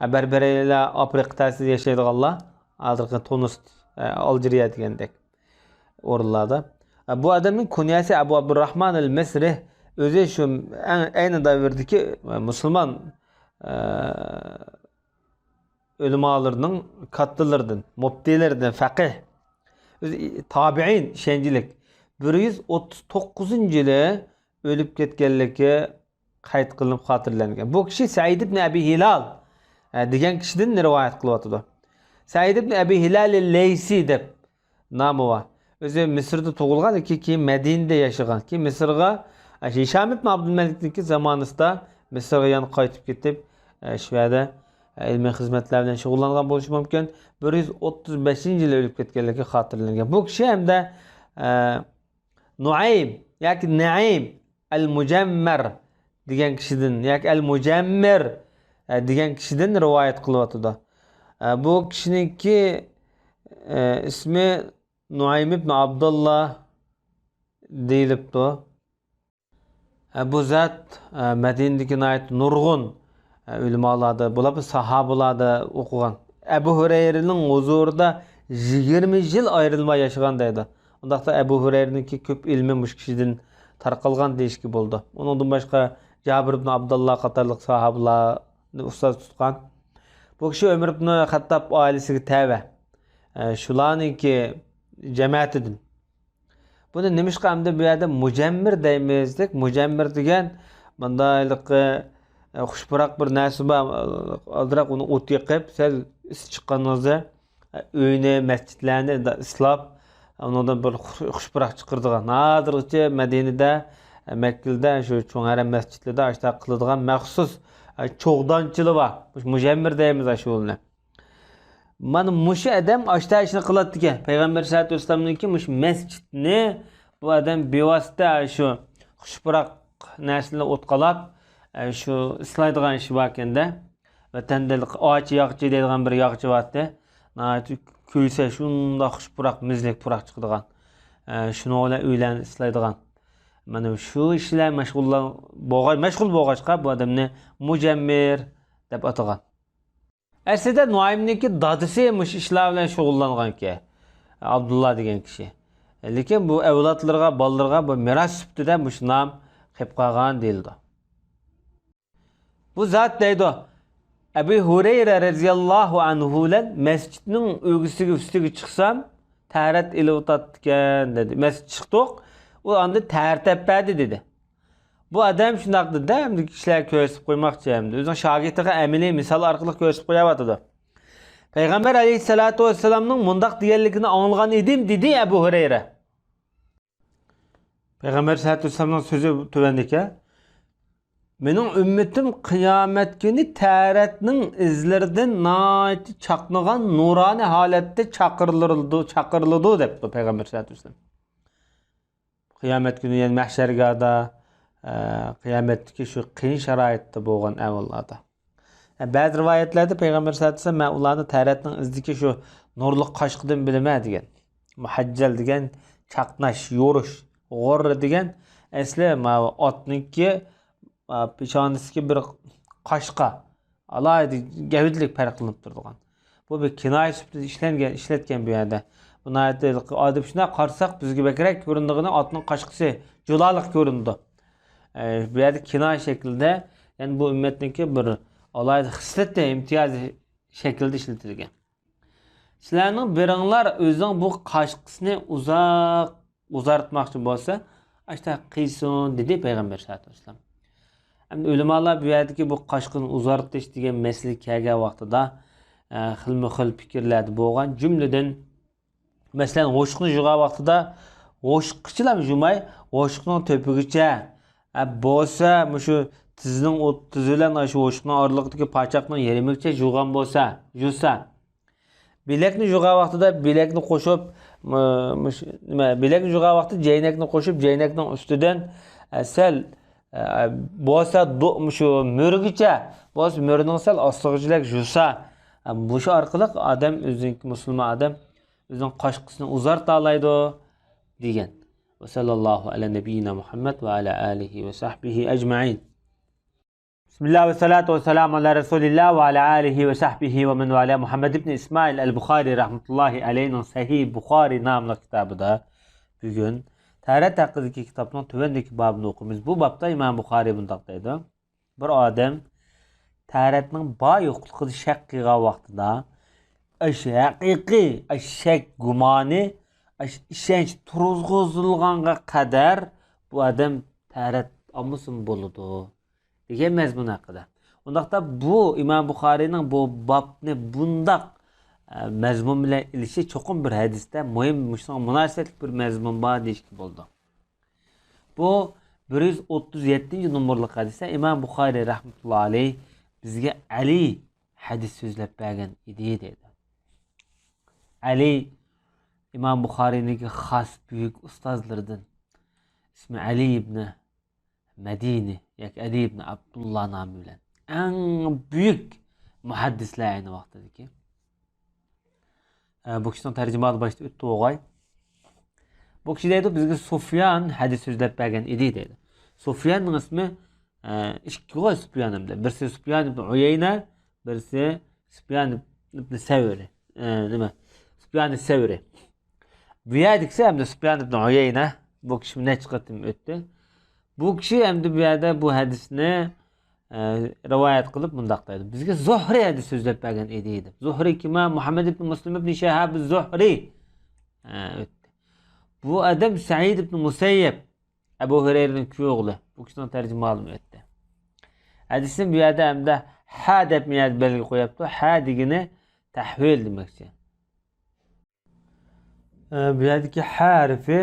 ئە، بەربەرىيلەر ئافرىقا تەرەپتە ياشايدىغانلار. ھازىرقى تۇنۇس، ئە، ئالجىرىيە دېگەندەك ئورۇنلاردا. ئە، بۇ ئادەمنىڭ كۇنيەسى ئەبۇ ئابدۇرراھمان ئەل مىسرى. ئۆزى شۇ ئەڭ، ئەينى دەۋردىكى، ئە، مۇسۇلمان، ئە، ئۆلىمالىرىنىڭ كاتتىلىرىدىن، مۇپتىلىرىدىن، فەقىھ. ئۆزى تابىئىن، ئىشەنچلىك. بىر يۈز ئوتتۇز توققۇزىنچى يىلى ئۆلۈپ كەتكەنلىكى قەيت قىلىنىپ خاتىرىلەنگەن. بۇ كىشى سەئىد ئىبن ئەبى ھىلال، ئە، دېگەن كىشىدىن رىۋايەت قىلىۋاتىدۇ. سەئىد ئىبن ئەبى ھىلال لەيسى دەپ نامى بار. ئۆزى مىسىردا تۇغۇلغان، كېيىن، كېيىن مەدىنىدە ياشىغان. كېيىن مىسىرغا، ئە، ھىشام ئىبن ئابدۇلمەلىكنىڭكى زامانىسىدا مىسىرغا يەنە قايتىپ كېتىپ، ئە، شۇ يەردە، ئە، ئىلمىي خىزمەتلەر بىلەن شۇغۇللانغان بولۇشى مۇمكىن. بىر يۈز ئوتتۇز بەشىنچى يىلى ئۆلۈپ كەتكەنلىكى خاتىرىلەنگەن. بۇ كىشى ھەمدە، ئە، نۇئەيم ياكى نەئىم ئەل مۇجەممەر دېگەن كىشىدىن ياكى ئەل مۇجەممىر، ئە، دېگەن كىشىدىن رىۋايەت قىلىۋاتىدۇ. ئە، بۇ كىشىنىڭكى، ئە، ئىسمى نۇئەيم ئىبن ئابدۇللا دېيىلىپتۇ. ئە، بۇ زات، ئە، مەدىنىدىكى ناھايىتى نۇرغۇن، ئە، ئۆلىمالاردا، بولۇپمۇ ساھابىلاردا ئوقۇغان. ئەبۇ ھۇرەيرىنىڭ ھۇزۇرىدا يىگىرمە يىل ئايرىلماي ياشىغان دەيدۇ. ئۇنداقتا ئەبۇ ھۇرەيرىنىڭكى كۆپ ئىلمى مۇشۇ كىشىدىن تارقالغان دېيىشكە بولىدۇ. ئۇنىڭدىن باشقا جابىر ئىبن ئابدۇللا قاتارلىق ساھابىلارنى ئۇستاز تۇتقان. بۇ كىشى ئۆمەر ئىبن خەتتاب ئائىلىسىگە تەۋە. ئە، شۇلارنىڭكى جەمەتىدىن. بۇنى نېمىشقا ئەمدى بۇ يەردە مۇجەممىر دەيمىز دېسەك، مۇجەممىر دېگەن مۇنداق ھېلىقى، ئە، خۇش پۇراق بىر نەرسە بار، ئازراق ئۇنى ئوت يېقىپ، سەل ئىس چىققىنىڭىزدا، ئە، ئۆينى، مەسچىتلەرنى ئىسلاپ، ئۇنىڭدىن بىر خۇش، خۇش پۇراق چىقىرىدىغان. ھازىرغىچە مەدىنىدە، ئە، مەككىدە شۇ چوڭ ھەرەم مەسچىتلىرىدە ئاشۇنداق قىلىدىغان مەخسۇس، ئە، چوغدانچىلىرى بار. مۇشۇ مۇجەممىر دەيمىز ئاشۇنى. مانا مۇشۇ ئادەم ئاشتا ئىشنى قىلاتتىكەن. پەيغەمبەر سەللەللاھۇ ئەلەيھى ۋەسەللەمنىڭكى مۇشۇ مەسچىتنى بۇ ئادەم بىۋاسىتە شۇ خۇش پۇراق نەرسىلەر ئوتقالاپ، ئە، شۇ ئىسلايدىغان ئىشى باركەندە. ۋەتەندە ئاچ ياغچى دەيدىغان بىر ياغچى بارتى. ناھايىتى كۆيسە شۇنداق خۇش پۇراق، مۈزلۈك پۇراق چىقىدىغان. ئە، شۇنىڭ بىلەن ئۆيلەرنى ئىسلايدىغان. مانا شۇ ئىش بىلەن مەشغۇللان-، بولغاي-، مەشغۇل بولغاچقا بۇ ئادەمنى مۇجەممىر دەپ ئاتىغان. ئەسلىدە نۇئەيمنىڭكى دادىسى مۇشۇ ئىشلار بىلەن شۇغۇللانغانىكەن، ئابدۇللا دېگەن كىشى. لېكىن بۇ ئەۋلادلىرىغا، بالىلىرىغا بۇ مىراس سۈپىتىدە مۇشۇ نام قېلىپ قالغان دېيىلىدۇ. بۇ زات دەيدۇ، ئەبۇ ھۇرەيرە رەزىياللاھۇ ئەنھۇ بىلەن مەسچىتنىڭ ئۆگزىسىگە، ئۈستىگە چىقسام، تەرەت ئېلىۋاتاتتىكەن دېدى. مەسچىتكە چىقتۇق، ئۇ ئاندىن تەرەت ئەپ بەردى دېدى. بۇ ئادەم شۇنداق دېدى، ئەمدى كىشىلەرگە كۆرسىتىپ قويماقچى، ئەمدى ئۆزىنىڭ شاگىرتىغا ئەمەلىي مىسال ئارقىلىق كۆرسىتىپ قويۇۋاتىدۇ. پەيغەمبەر ئەلەيھىسسالاتۇ ۋەسسالامنىڭ مۇنداق دېگەنلىكىنى ئاڭلىغان ئىدىم، دېدى ئەبۇ ھۇرەيرە. پەيغەمبەر سەللەللاھۇ ئەلەيھى ۋەسەللەمنىڭ سۆزى تۆۋەندىكەن. مېنىڭ ئۈممىتىم قىيامەت كۈنى تەرەتنىڭ ئىزلىرىدىن ناھايىتى چاقنىغان نۇرانىي ھالەتتە چاقىرىلىدۇ، چاقىرىلىدۇ دەپتۇ پەيغەمبەر سەللەللاھۇ ئەلەيھى ۋەسەللەم. قىيامەت كۈنى، يەنى مەھشەرگاھدا، ئە، قىيامەتتىكى شۇ قىيىن شارائىتتا بولغان ئەھۋاللاردا. ئە، بەزى رىۋايەتلەردە پەيغەمبەر سەللەللاھۇ ئەلەيھى ۋەسەللەم، مەن ئۇلارنى تەرەتنىڭ ئىزىدىكى شۇ نۇرلۇق قاشقىدىن بىلىمەن دېگەن. مۇھەججەل دېگەن چاقناش، يورۇش، غۇررە دېگەن ئەسلى ماۋۇ ئاتنىڭكى، ئا، پېشانىسىدىكى بىر قاشقا. ئالاھىدە گەۋدىلىك پەرقلىنىپ تۇرىدىغان. بۇ بىر كىنايە سۈپىتىدە ئىشلەنگەن، ئىشلەتكەن بۇ يەردە. بۇ ناھايىتى ئادەم شۇنداق قارىساق، بىزگە بەكرەك كۆرۈنىدىغىنى ئاتنىڭ قاشقىسى جۇلالىق كۆرۈنىدۇ. ئە، بۇ يەردە كىنايە شەكلىدە، يەنى بۇ ئۈممەتنىڭكى بىر ئالاھىدە خىسلىتى، ئىمتىيازى شەكلىدە ئىشلىتىلگەن. سىلەرنىڭ بىرىڭلار ئۆزىنىڭ بۇ قاشقىسىنى ئۇزاق ئۇزارتماقچى بولسا، ئاشتا قىيسۇن، دېدى پەيغەمبەر سەللەللاھۇ ئەلەيھى ۋەسەللەم. ئەمدى ئۆلىمالار بۇ يەردىكى بۇ قاشقىنى ئۇزارتىش دېگەن مەسىلە كەلگەن ۋاقتىدا، ئە، خىلمۇ خىل پىكىرلەردە بولغان. جۈملىدىن مەسىلەن، ھوشۇقنى جۇغان ۋاقتىدا ھوشۇققىچىلا جۇماي، ھوشۇقنىڭ تۆپىگىچە، ھە، بولسا مۇشۇ تىزنىڭ ئوت-، تىز بىلەن شۇ ھوشۇقنىڭ ئارىلىقىدىكى پاچاقنىڭ يېرىمىگىچە جۇغان بولسا، جۇسا. بىلەكنى جۇغان ۋاقتىدا بىلەكنى قوشۇپ، مۇ-، مۇش-، نېمە، بىلەكنى جۇغان ۋاقتىدا جەينەكنى قوشۇپ، جەينەكنىڭ ئۈستىدىن، ئە، سەل، ئە، بولسا دو-، مۇشۇ مۈرىگىچە، بولسا مۈرىنىڭ سەل ئاستىغىچىلەك جۇسا، ئە، مۇشۇ ئارقىلىق ئادەم ئۆزىنىڭكى، مۇسۇلمان ئادەم ئۆزىنىڭ قاچقۇسىنى ئۇزارتالايدۇ، دېگەن. وصلى الله على نبينا محمد وعلى آله وصحبه أجمعين. بسم الله والصلاة والسلام على رسول الله وعلى آله وصحبه ومن والاه. مۇھەممەد ئىبن ئىسمائىل ئەل بۇخارى رەھمەتۇللاھى ئەلەيھنىڭ سەھىھ بۇخارى ناملىق كىتابىدا بۈگۈن تەھارەت ھەققىدىكى كىتابنىڭ تۆۋەندىكى بابىنى ئوقۇيمىز. بۇ بابتا ئىمام بۇخارى بۇنداق دەيدۇ: بىر ئادەم تەھارەتنىڭ بار يوقلۇقىدا شەك قىلغان ۋاقتىدا، ئاشۇ ھەقىقىي، ئاشۇ شەك گۇمانى، ئاشۇ ئىشەنچ تۇرغۇزۇلغانغا قەدەر بۇ ئادەم تەھارەت ئالمىسىمۇ بولىدۇ، دېگەن مەزمۇن ھەققىدە. ئۇنداقتا بۇ ئىمام بۇخارىينىڭ بۇ بابنى بۇنداق، ئە، مەزمۇن بىلەن ئېلىشى چوقۇم بىر ھەدىستە مۇھىم، مۇشۇنىڭغا مۇناسىۋەتلىك بىر مەزمۇن بار دېيىشكە بولىدۇ. بۇ بىر يۈز ئوتتۇز يەتتىنچى نومۇرلۇق ھەدىستە ئىمام بۇخارىي رەھمەتۇللا ئەلەيھ بىزگە ئەلى ھەدىس سۆزلەپ بەرگەن ئىدى دەيدۇ. ئەلى ئىمام بۇخارىينىڭكى خاس بۈيۈك ئۇستازلىرىدىن، ئىسمى ئەلى ئىبنى مەدىنى ياكى ئەلى ئىبنى ئابدۇللا نامى بىلەن ئەڭ بۈيۈك مۇھەددىسلەر ئەينى ۋاقتىدىكى. ئە، بۇ كىشىنىڭ تەرجىمىھالى باشتا ئۆتتى بولغاي. بۇ كىشى دەيدۇ، بىزگە سۇفيان ھەدىس سۆزلەپ بەرگەن ئىدى دەيدۇ. سۇفياننىڭ ئىسمى، ئە، ئىككى غوي سۇفيان ئەمدى. بىرسى سۇفيان ئىبن ئۇيەينە، بىرسى سۇفيان ئىبن سەۋرى. ئە، نېمە؟ سۇفيان سەۋرى. بۇ يەردىكىسى ئەمدى سۇفيان ئىبن ئۇيەينە. بۇ كىشى نەچچە قېتىم ئۆتتى. بۇ كىشى ئەمدى بۇ يەردە بۇ ھەدىسنى، ئە، رىۋايەت قىلىپ مۇنداق دەيدۇ. بىزگە زۇھرى ھەدىس سۆزلەپ بەرگەن ئىدى دەپ. زۇھرى كىم؟ مۇھەممەد ئىبن مۇسلىم ئىبن شىھاب زۇھرى. ئە، ئۆتتى. بۇ ئادەم سەئىد ئىبن مۇسەييەب، ئەبۇ ھۇرەيرىنىڭ كۈيئوغلى. بۇ كىشىنىڭ تەرجىمىھالىمۇ ئۆتتى. ھەدىسنى بۇ يەردە ئەمدى ھە دەپ بۇ يەردە بەلگە قويۇپتۇ. ھە دېگىنى تەھۋىل دېمەكچى. ئە، بۇ يەردىكى ھە ھەرپى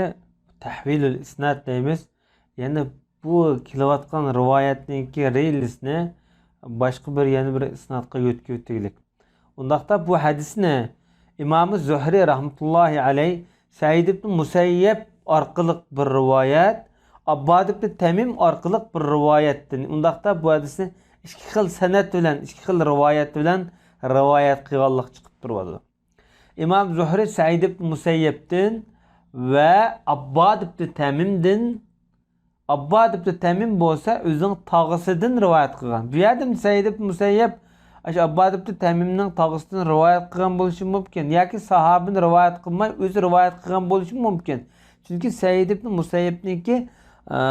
تەھۋىلۇل ئىسناد دەيمىز. يەنى بۇ كېلىۋاتقان رىۋايەتنىڭكى رېلىسىنى باشقا بىر، يەنە بىر ئىسنادقا يۆتكىۋېتىگلىك. ئۇنداقتا بۇ ھەدىسنى ئىمامى زۇھرى رەھمەتۇللاھى ئەلەيھ سەئىد ئىبن مۇسەييەب ئارقىلىق بىر رىۋايەت، ئابباد ئىبن تەمىم ئارقىلىق بىر رىۋايەتتىن، ئۇنداقتا بۇ ھەدىسنى ئىككى خىل سەنەد بىلەن، ئىككى خىل رىۋايەت بىلەن رىۋايەت قىلغانلىق چىقىپ تۇرۇۋاتىدۇ. ئىمام زۇھرى سەئىد ئىبن مۇسەييەبتىن ۋە ئابباد ئىبن تەمىمدىن، ئابباد ئىبن تەمىم بولسا ئۆزىنىڭ تاغىسىدىن رىۋايەت قىلغان. بۇ يەردە سەئىد ئىبن مۇسەييەب ئاشۇ ئابباد ئىبن تەمىمنىڭ تاغىسىدىن رىۋايەت قىلغان بولۇشى مۇمكىن ياكى ساھابىنى رىۋايەت قىلماي ئۆزى رىۋايەت قىلغان بولۇشى مۇمكىن. چۈنكى سەئىد ئىبن مۇسەييەبنىڭكى، ئە،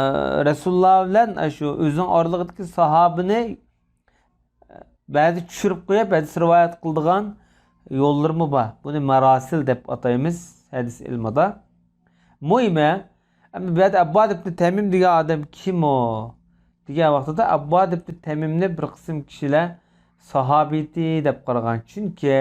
رەسۇلۇللا بىلەن ئاشۇ ئۆزىنىڭ ئارىلىقىدىكى ساھابىنى بەزى چۈشۈرۈپ قويۇپ ھەدىس رىۋايەت قىلىدىغان يوللىرىمۇ بار. بۇنى ماراسىل دەپ ئاتايمىز ھەدىس ئىلمىدا. مۇھىمى، ئەمدى بۇ يەردە ئابباد ئىبن تەمىم دېگەن ئادەم كىم ئۇ؟ دېگەن ۋاقتىدا ئابباد ئىبن تەمىمنى بىر قىسىم كىشىلەر ساھابىيىتى دەپ قارىغان. چۈنكى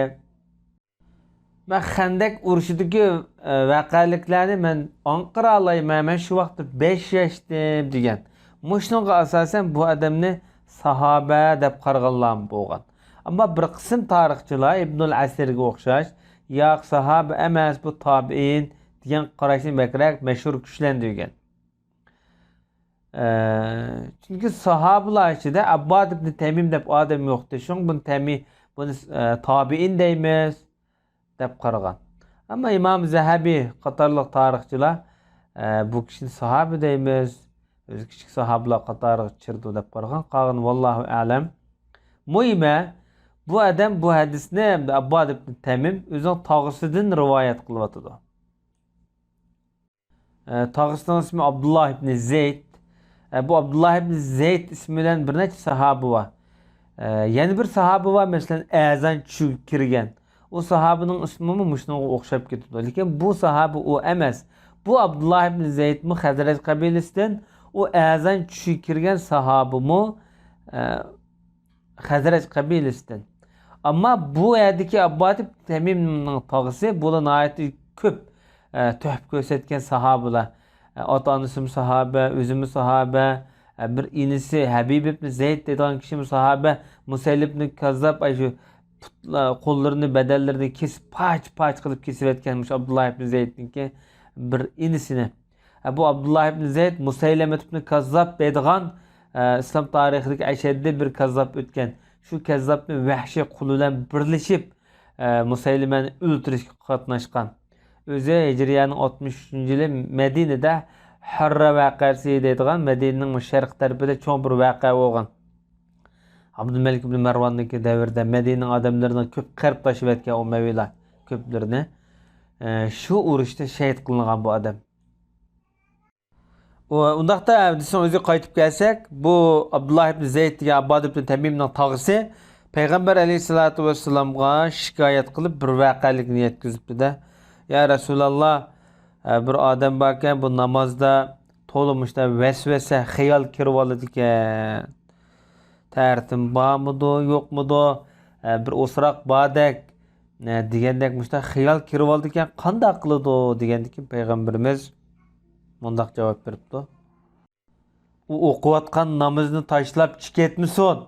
مەن خەندەك ئۇرۇشىدىكى، ئە، ۋەقەلىكلەرنى مەن ئاڭقىرالايمەن، مەن شۇ ۋاقىتتا بەش ياشتىم دېگەن. مۇشۇنىڭغا ئاساسەن بۇ ئادەمنى ساھابە دەپ قارىغانلارمۇ بولغان. ئەمما بىر قىسىم تارىخچىلار ئىبنۇل ئەسىرگە ئوخشاش، ياق، ساھابە ئەمەس، بۇ تابىئىن دېگەن قاراشنى بەكرەك مەشھۇر، كۈچلەندۈرگەن. ئە، چۈنكى ساھابىلار ئىچىدە ئابباد ئىبن تەمىم دەپ ئادەم يوقتى. شۇڭا بۇنى تەمى-، بۇنى، ئە، تابىئىن دەيمىز دەپ قارىغان. ئەمما ئىمام زەھەبى قاتارلىق تارىخچىلار، ئە، بۇ كىشىنى ساھابە دەيمىز، ئۆزى كىچىك ساھابىلار قاتارىغا چىرىدۇ دەپ قارىغان. قالغىنى ۋاللاھۇ ئەلەم. مۇھىمى، بۇ ئادەم بۇ ھەدىسنى ئابباد ئىبن تەمىم ئۆزىنىڭ تاغىسىدىن رىۋايەت قىلىۋاتىدۇ. ئە، تاغىسىنىڭ ئىسمى ئابدۇللا ئىبنى زەيد. ئە، بۇ ئابدۇللا ئىبنى زەيد ئىسمى بىلەن بىر نەچچە ساھابە بار. ئە، يەنە بىر ساھابە بار، مەسىلەن، ئەزان چۈشىگە كىرگەن. ئۇ ساھابىنىڭ ئىسمىمۇ مۇشۇنىڭغا ئوخشاپ كېتىدۇ. لېكىن بۇ ساھابە ئۇ ئەمەس. بۇ ئابدۇللا ئىبنى زەيدمۇ خەزرەج قەبىلىسىدىن، ئۇ ئەزان چۈشىگە كىرگەن ساھابىمۇ، ئە، خەزرەج قەبىلىسىدىن. ئەمما بۇ يەردىكى ئابباد ئىبن تەمىمنىڭ تاغىسى، بۇلار ناھايىتى كۆپ، ئە، تۆھپە كۆرسەتكەن ساھابىلار. ئە، ئاتا-ئانىسىمۇ ساھابە، ئۆزىمۇ ساھابە، ئە، بىر ئىنىسى ھەبىب ئىبن زەيد دەيدىغان كىشىمۇ ساھابە، مۇسەيلىمنى كاززاپ، ئەي، شۇ پۇتلا-، قوللىرىنى، بەدەنلىرىنى كېسىپ، پارچە-پارچە قىلىپ كېسىۋەتكەن مۇشۇ ئابدۇللا ئىبن زەيدنىڭكى بىر ئىنىسىنى. ئە، بۇ ئابدۇللا ئىبن زەيد مۇسەيلىمە ئىبن كاززاپ دەيدىغان، ئە، ئىسلام تارىخىدىكى ئەشەددىي بىر كاززاپ ئۆتكەن. شۇ كاززاپنى ۋەھشىي قۇل بىلەن بىرلىشىپ، ئە، مۇسەيلىمەنى ئۆلتۈرۈشكە قاتناشقان. ئۆزى ھىجرىيەنىڭ ئاتمىش ئۈچىنچى يىلى مەدىنىدە ھەررا ۋەقەسى دەيدىغان مەدىنىنىڭ مۇشۇ شەرقىي تەرىپىدە چوڭ بىر ۋەقە بولغان. ئابدۇلمەلىك ئىبن مەرۋاننىڭكى دەۋرىدە مەدىنىنىڭ ئادەملىرىنى كۆپ قىرىپ تاشلىۋەتكەن ئۇمەۋىيلار كۆپلىرىنى. ئە، شۇ ئۇرۇشتا شەھىت قىلىنغان بۇ ئادەم. ئۇ، ئۇنداقتا ھەدىسنىڭ ئۆزىگە قايتىپ كەلسەك، بۇ ئابدۇللا ئىبن زەيد دېگەن ئاباد ئىبن تەمىمنىڭ تاغىسى پەيغەمبەر ئەلەيھىسسالاتۇ ۋەسسالامغا شىكايەت قىلىپ، بىر ۋەقەلىكنى يەتكۈزۈپتۇ-دە، يا رەسۇلاللا، ئە، بىر ئادەم باركەن، بۇ نامازدا تولا مۇشۇنداق ۋەسۋەسە، خىيال كىرىۋالىدىكەن. تەرىتىم بارمىدۇ، يوقمىدۇ؟ ئە، بىر ئوسراق باردەك، ئە، دېگەندەك مۇشۇنداق خىيال كىرىۋالىدىكەن، قانداق قىلىدۇ؟ دېگەندىكىن پەيغەمبىرىمىز مۇنداق جاۋاب بېرىپتۇ. ئۇ ئوقۇۋاتقان نامىزىنى تاشلاپ چىقىپ كەتمىسۇن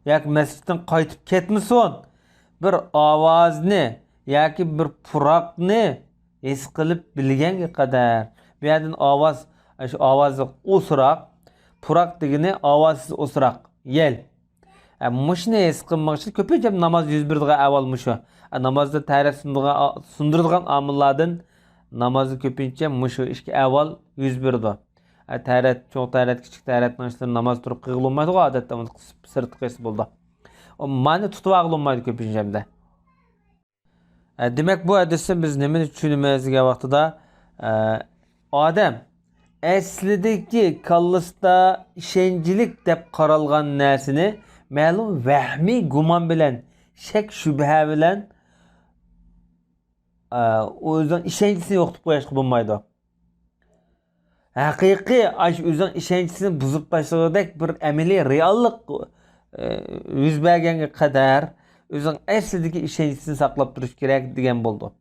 ياكى مەسچىتتىن قايتىپ كەتمىسۇن، بىر ئاۋازنى ياكى بىر پۇراقنى ھېس قىلىپ بىلگەنگە قەدەر. بۇ يەردىن ئاۋاز، شۇ ئاۋازلىق ئوسراق، پۇراق دېگىنى ئاۋازسىز ئوسراق، يەل. ئە، مۇشۇنى ھېس قىلماقچى كۆپىنچە ناماز يۈز بېرىدىغان ئەھۋال مۇشۇ. ئە، نامازدا تەرەت سۇندۇرىدىغان، سۇندۇرىدىغان ئامىللاردىن نامازدا كۆپىنچە مۇشۇ ئىككى ئەھۋال يۈز بېرىدۇ. ئە، تەرەت، چوڭ تەرەت، كىچىك تەرەتنىڭ ئىشلىرى ناماز تۇرۇپ قىلغىلى بولمايدىغۇ، ئادەتتە ئۇنى سىرتقا قىلسا بولىدۇ. ئۇ مانى تۇتۇۋالغىلى بولمايدۇ كۆپىنچە ھەمدە. ئە، دېمەك، بۇ ھەدىستىن بىز نېمىنى چۈشىنىمىز دېگەن ۋاقتىدا، ئە، ئادەم ئەسلىدىكى كاللىسىدا ئىشەنچلىك دەپ قارالغان نەرسىنى مەلۇم ۋەھمىي گۇمان بىلەن، شەك-شۈبھە بىلەن، ئە، ئۆزىنىڭ ئىشەنچىسىنى يوقىتىپ قويۇشقا بولمايدۇ. ھەقىقىي ئاشۇ ئۆزىنىڭ ئىشەنچىسىنى بۇزۇپ تاشلىغۇدەك بىر ئەمەلىي رېئاللىق، ئە، يۈز بەرگەنگە قەدەر ئۆزىنىڭ ئەسلىدىكى ئىشەنچىسىنى ساقلاپ تۇرۇش كېرەك دېگەن بولىدۇ.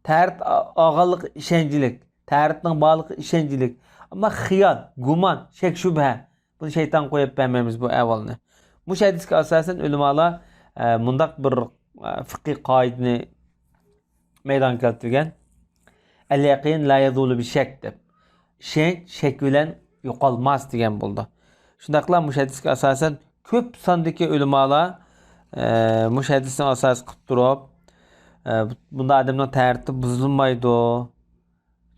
تەرەت ئا-، ئالغانلىقى ئىشەنچلىك، تەرەتنىڭ بارلىقى ئىشەنچلىك. ئەمما خىيال، گۇمان، شەك-شۈبھە، بۇنى شەيتانغا قويۇپ بەرمەيمىز بۇ ئەھۋالنى. مۇشۇ ھەدىسكە ئاساسەن ئۆلىمالار، ئە، مۇنداق بىر، ئە، فىقھىي قائىدىنى مەيدانغا كەلتۈرگەن. «ئەل يەقىن لا يەزۇلۇ بىشەك» دەپ. ئىشەنچ شەك بىلەن يوقالماس دېگەن بولىدۇ. شۇنداقلا مۇشۇ ھەدىسكە ئاساسەن كۆپ ساندىكى ئۆلىمالار، ئە، مۇشۇ ھەدىسنى ئاساس قىلىپ تۇرۇپ، ئە، بۇنداق ئادەمنىڭ تەرىتى بۇزۇلمايدۇ.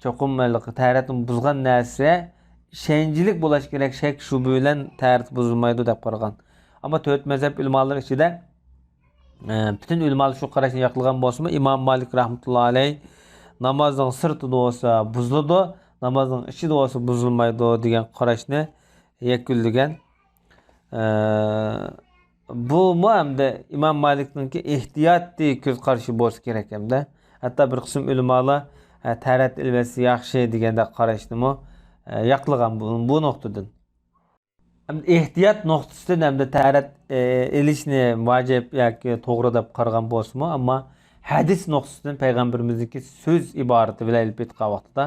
چوقۇم ھېلىقى تەرەتنى بۇزغان نەرسە ئىشەنچلىك بولۇش كېرەك، شەك-شۈبھە بىلەن تەرەت بۇزۇلمايدۇ دەپ قارىغان. ئەمما تۆت مەزھەپ ئۆلىمالىرى ئىچىدە، ئە، پۈتۈن ئۆلىمالار شۇ قاراشنى ياقلىغان بولسىمۇ، ئىمام مالىك رەھمەتۇللا ئەلەيھ نامازنىڭ سىرتىدا بولسا بۇزۇلىدۇ، نامازنىڭ ئىچىدە بولسا بۇزۇلمايدۇ دېگەن قاراشنى يەكۈنلىگەن. ئە، بۇمۇ ھەمدە ئىمام مالىكنىڭكى ئېھتىياتىي كۆز قارىشى بولسا كېرەك ھەمدە. ھەتتا بىر قىسىم ئۆلىمالار، ئە، تەرەت ئېلىۋەتسە ياخشى دېگەندەك قاراشنىمۇ، ئە، ياقلىغان بۇ، بۇ نۇقتىدىن. ئەمدى ئېھتىيات نۇقتىسىدىن ھەمدە تەرەت، ئە، ئېلىشنى ۋاجىپ ياكى توغرا دەپ قارىغان بولسىمۇ، ئەمما ھەدىس نۇقتىسىدىن پەيغەمبىرىمىزنىڭكى سۆز ئىبارىتى بىلەن ئېلىپ ئېيتقان ۋاقتىدا،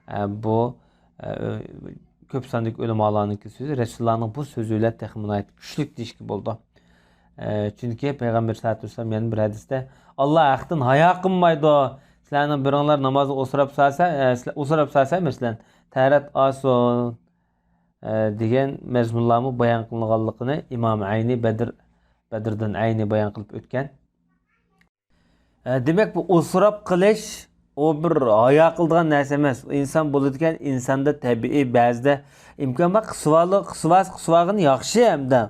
ئە، بۇ، ئە، كۆپ ساندىكى ئۆلىمالارنىڭكى سۆزى رەسۇلۇللانىڭ بۇ سۆزى بىلەن تېخىمۇ ناھايىتى كۈچلۈك دېيىشكە بولىدۇ. ئە، چۈنكى پەيغەمبەر سەللەللاھۇ ئەلەيھى ۋەسەللەم يەنە بىر ھەدىستە، «ئاللا ھەقتىن ھايا قىلمايدۇ. سىلەرنىڭ بىرىڭلار نامازدا ئوسراپ سالسا، ئە، سىلەر ئوسراپ سالسا، مەسىلەن، تەرەت ئالسۇن.» ئە، دېگەن مەزمۇنلارمۇ بايان قىلىنغانلىقىنى ئىمام ئەينى بەدر، بەدردىن ئەينى بايان قىلىپ ئۆتكەن. ئە، دېمەك، بۇ ئوسراپ قېلىش، ئۇ بىر ھايا قىلىدىغان نەرسە ئەمەس. ئىنسان بولىدىكەن، ئىنساندا تەبىئىي بەزىدە ئىمكان بار، قىسىۋالغ-، قىسىۋالسا، قىسىۋالغىنى ياخشى ھەمدە.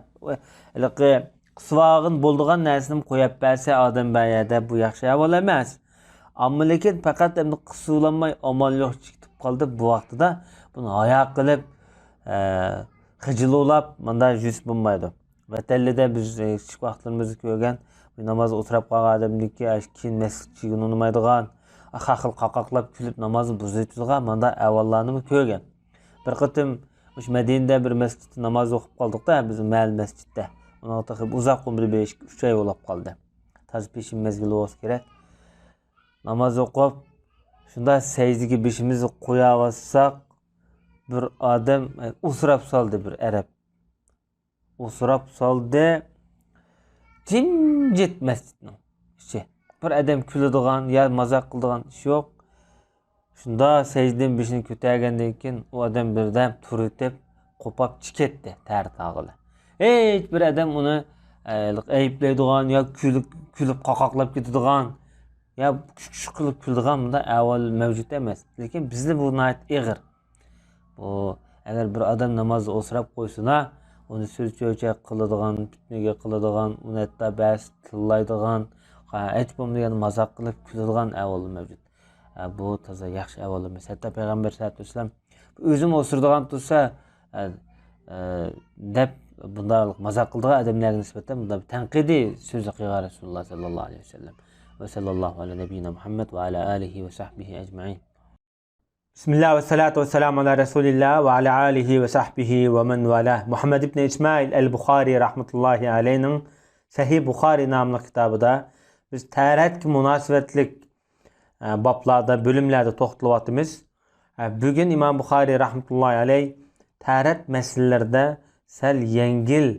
ھېلىقى قىسىۋالغىلى بولىدىغان نەرسىنى قويۇپ بەرسە ئادەم بىر يەردە، بۇ ياخشى ئەھۋال ئەمەس. ئەمما لېكىن پەقەت ئەمدى قىسىۋالالماي ئامال يوق چىقىپ قالدى. بۇ ۋاقتىدا بۇنى ھايا قىلىپ، ئە، خىجىللىنىپ، مۇنداق يۈرسە بولمايدۇ. ۋەتەنلىدە بىز، ئە، كىچىك ۋاقىتلىرىمىزدا كۆرگەن، بۇ نامازدا ئوسراپ قالغان ئادەمدىنكى، ئە، كېيىن مەسچىتكە چىگىنى ئۇنىمايدىغان، خاخىل قاقاقلاپ كۈلۈپ نامازنى بۇزۇۋېتىدىغان مۇنداق ئەھۋاللارنىمۇ كۆرگەن. بىر قېتىم مۇشۇ مەدىنىدە بىر مەسچىتتە ناماز ئوقۇپ قالدۇقتا، بىز مەھەللە مەسچىتتە. ئۇنىڭغا تېخى ئۇزاق بولمىدى، بىر ئىككى، ئۈچ ئاي بولاپ قالدى. تازا پېشىن مەزگىلى بولسا كېرەك. ناماز ئوقۇپ، شۇنداق سەجدىگە بېشىمىزنى قويۇۋاتساق، بىر ئادەم ئوسراپ سالدى، بىر ئەرەب. ئوسراپ سالدى. جىمجىت مەسچىتنىڭ ئىچى. بىر ئادەم كۈلىدىغان يا مازاق قىلىدىغان ئىش يوق. شۇنداق سەجدىدىن بېشىنى كۆتەرگەندىن كېيىن، ئۇ ئادەم بىردەم تۇرۇۋېتىپ، قوپاپ چىقىپ كەتتى، تەر تاغىلى. ھېچ بىر ئادەم ئۇنى، ئە، ئەيىبلەيدىغان يا كۈلۈپ، كۈلۈپ قاقاقلاپ كېتىدىغان يا كۈش-كۈش قىلىپ كۈلىدىغان بۇنداق ئەھۋال مەۋجۇت ئەمەس. لېكىن بىزدە بۇ ناھايىتى ئېغىر. بۇ، ئەگەر بىر ئادەم نامازدا ئوسراپ قويسىنا، ئۇنى سۆز چۆچەك قىلىدىغان، پىتنىگە قىلىدىغان، ئۇنى ھەتتا بەزى تىللايدىغان، ھېچ بولمىغاندا مازاق قىلىپ كۈلىدىغان ئەھۋاللار مەۋجۇت. ئە، بۇ تازا ياخشى ئەھۋال ئەمەس. ھەتتا پەيغەمبەر سەللەللاھۇ ئەلەيھى ۋەسەللەم ئۆزىمۇ ئوسۇرىدىغان تۇرسا، ئە، ئە، دەپ بۇنداق مازاق قىلىدىغان ئادەملەرگە نىسبەتەن بۇنداق بىر تەنقىدىي سۆزنى قىلغان رەسۇلۇللاھ سەللەللاھۇ ئەلەيھى ۋەسەللەم. ۋە سەللەللاھۇ ئەلا نەبىييىنا مۇھەممەد ۋە ئەلا ئالىھى ۋە سەھبىھى ئەجمەئىن. بىسمىللاھ ۋە سالاتۇ ۋە سالامۇ ئالا رەسۇلىللاھ ۋە ئالا ئالىھى ۋە سەھبىھى ۋە مەن ۋالاھ. مۇھەممەد ئىبنى ئىسمائىل ئەل بۇخارى رەھمەتۇللاھى ئەلەيھنىڭ سەھىھ بۇخارى ناملىق كىتابىدا بىز تەھارەتكە مۇناسىۋەتلىك، ئە، بابلاردا، بۆلۈملەردە توختىلىۋاتىمىز. ئە، بۈگۈن ئىمام بۇخارى رەھمەتۇللاھى ئەلەيھ تەھارەت مەسىلىلىرىدە سەل يەڭگىل،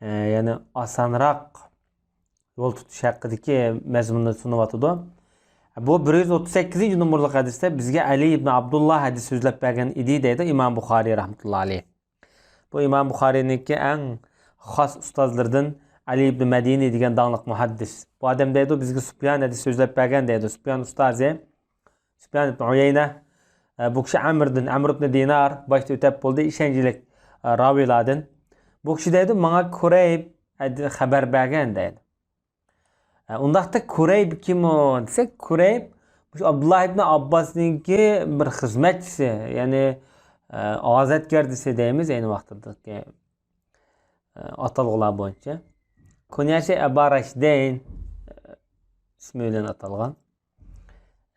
ئە، يەنى ئاسانراق يول تۇتۇش ھەققىدىكى مەزمۇننى سۇنۇۋاتىدۇ. بۇ بىر يۈز ئوتتۇز سەككىزىنچى نومۇرلۇق ھەدىستە بىزگە ئەلى ئىبن ئابدۇللا ھەدىس سۆزلەپ بەرگەن ئىدى، دەيدۇ ئىمام بۇخارىي رەھمەتۇللا ئەلەيھ. بۇ ئىمام بۇخارىينىڭكى ئەڭ خاس ئۇستازلىرىدىن ئەلى ئىبن مەدىنى دېگەن داڭلىق مۇھەددىس. بۇ ئادەم دەيدۇ، بىزگە سۇپيان ھەدىس سۆزلەپ بەرگەن دەيدۇ. سۇپيان ئۇستازى، سۇپيان ئىبن ئۇيەينە. ئە، بۇ كىشى ئەمردىن، ئەمر ئىبن دىنار، باشتا ئۆتەپ بولدى، ئىشەنچلىك، ئە، راۋىلاردىن. بۇ كىشى دەيدۇ، ماڭا كۇرەيب ھەددى خەۋەر بەرگەن دەيدۇ. ئە، ئۇنداقتا كۇرەيب كىم ئۇ دېسەك، كۇرەيب مۇشۇ ئابدۇللا ئىبن ئابباسنىڭكى بىر خىزمەتچىسى، يەنى، ئە، ئازادگەردىسى دەيمىز ئەينى ۋاقتىدىكى، ئە، ئاتالغۇلار بويىچە. كۇنيەسى ئەبا راشدەين، ئە، ئىسمى بىلەن ئاتالغان.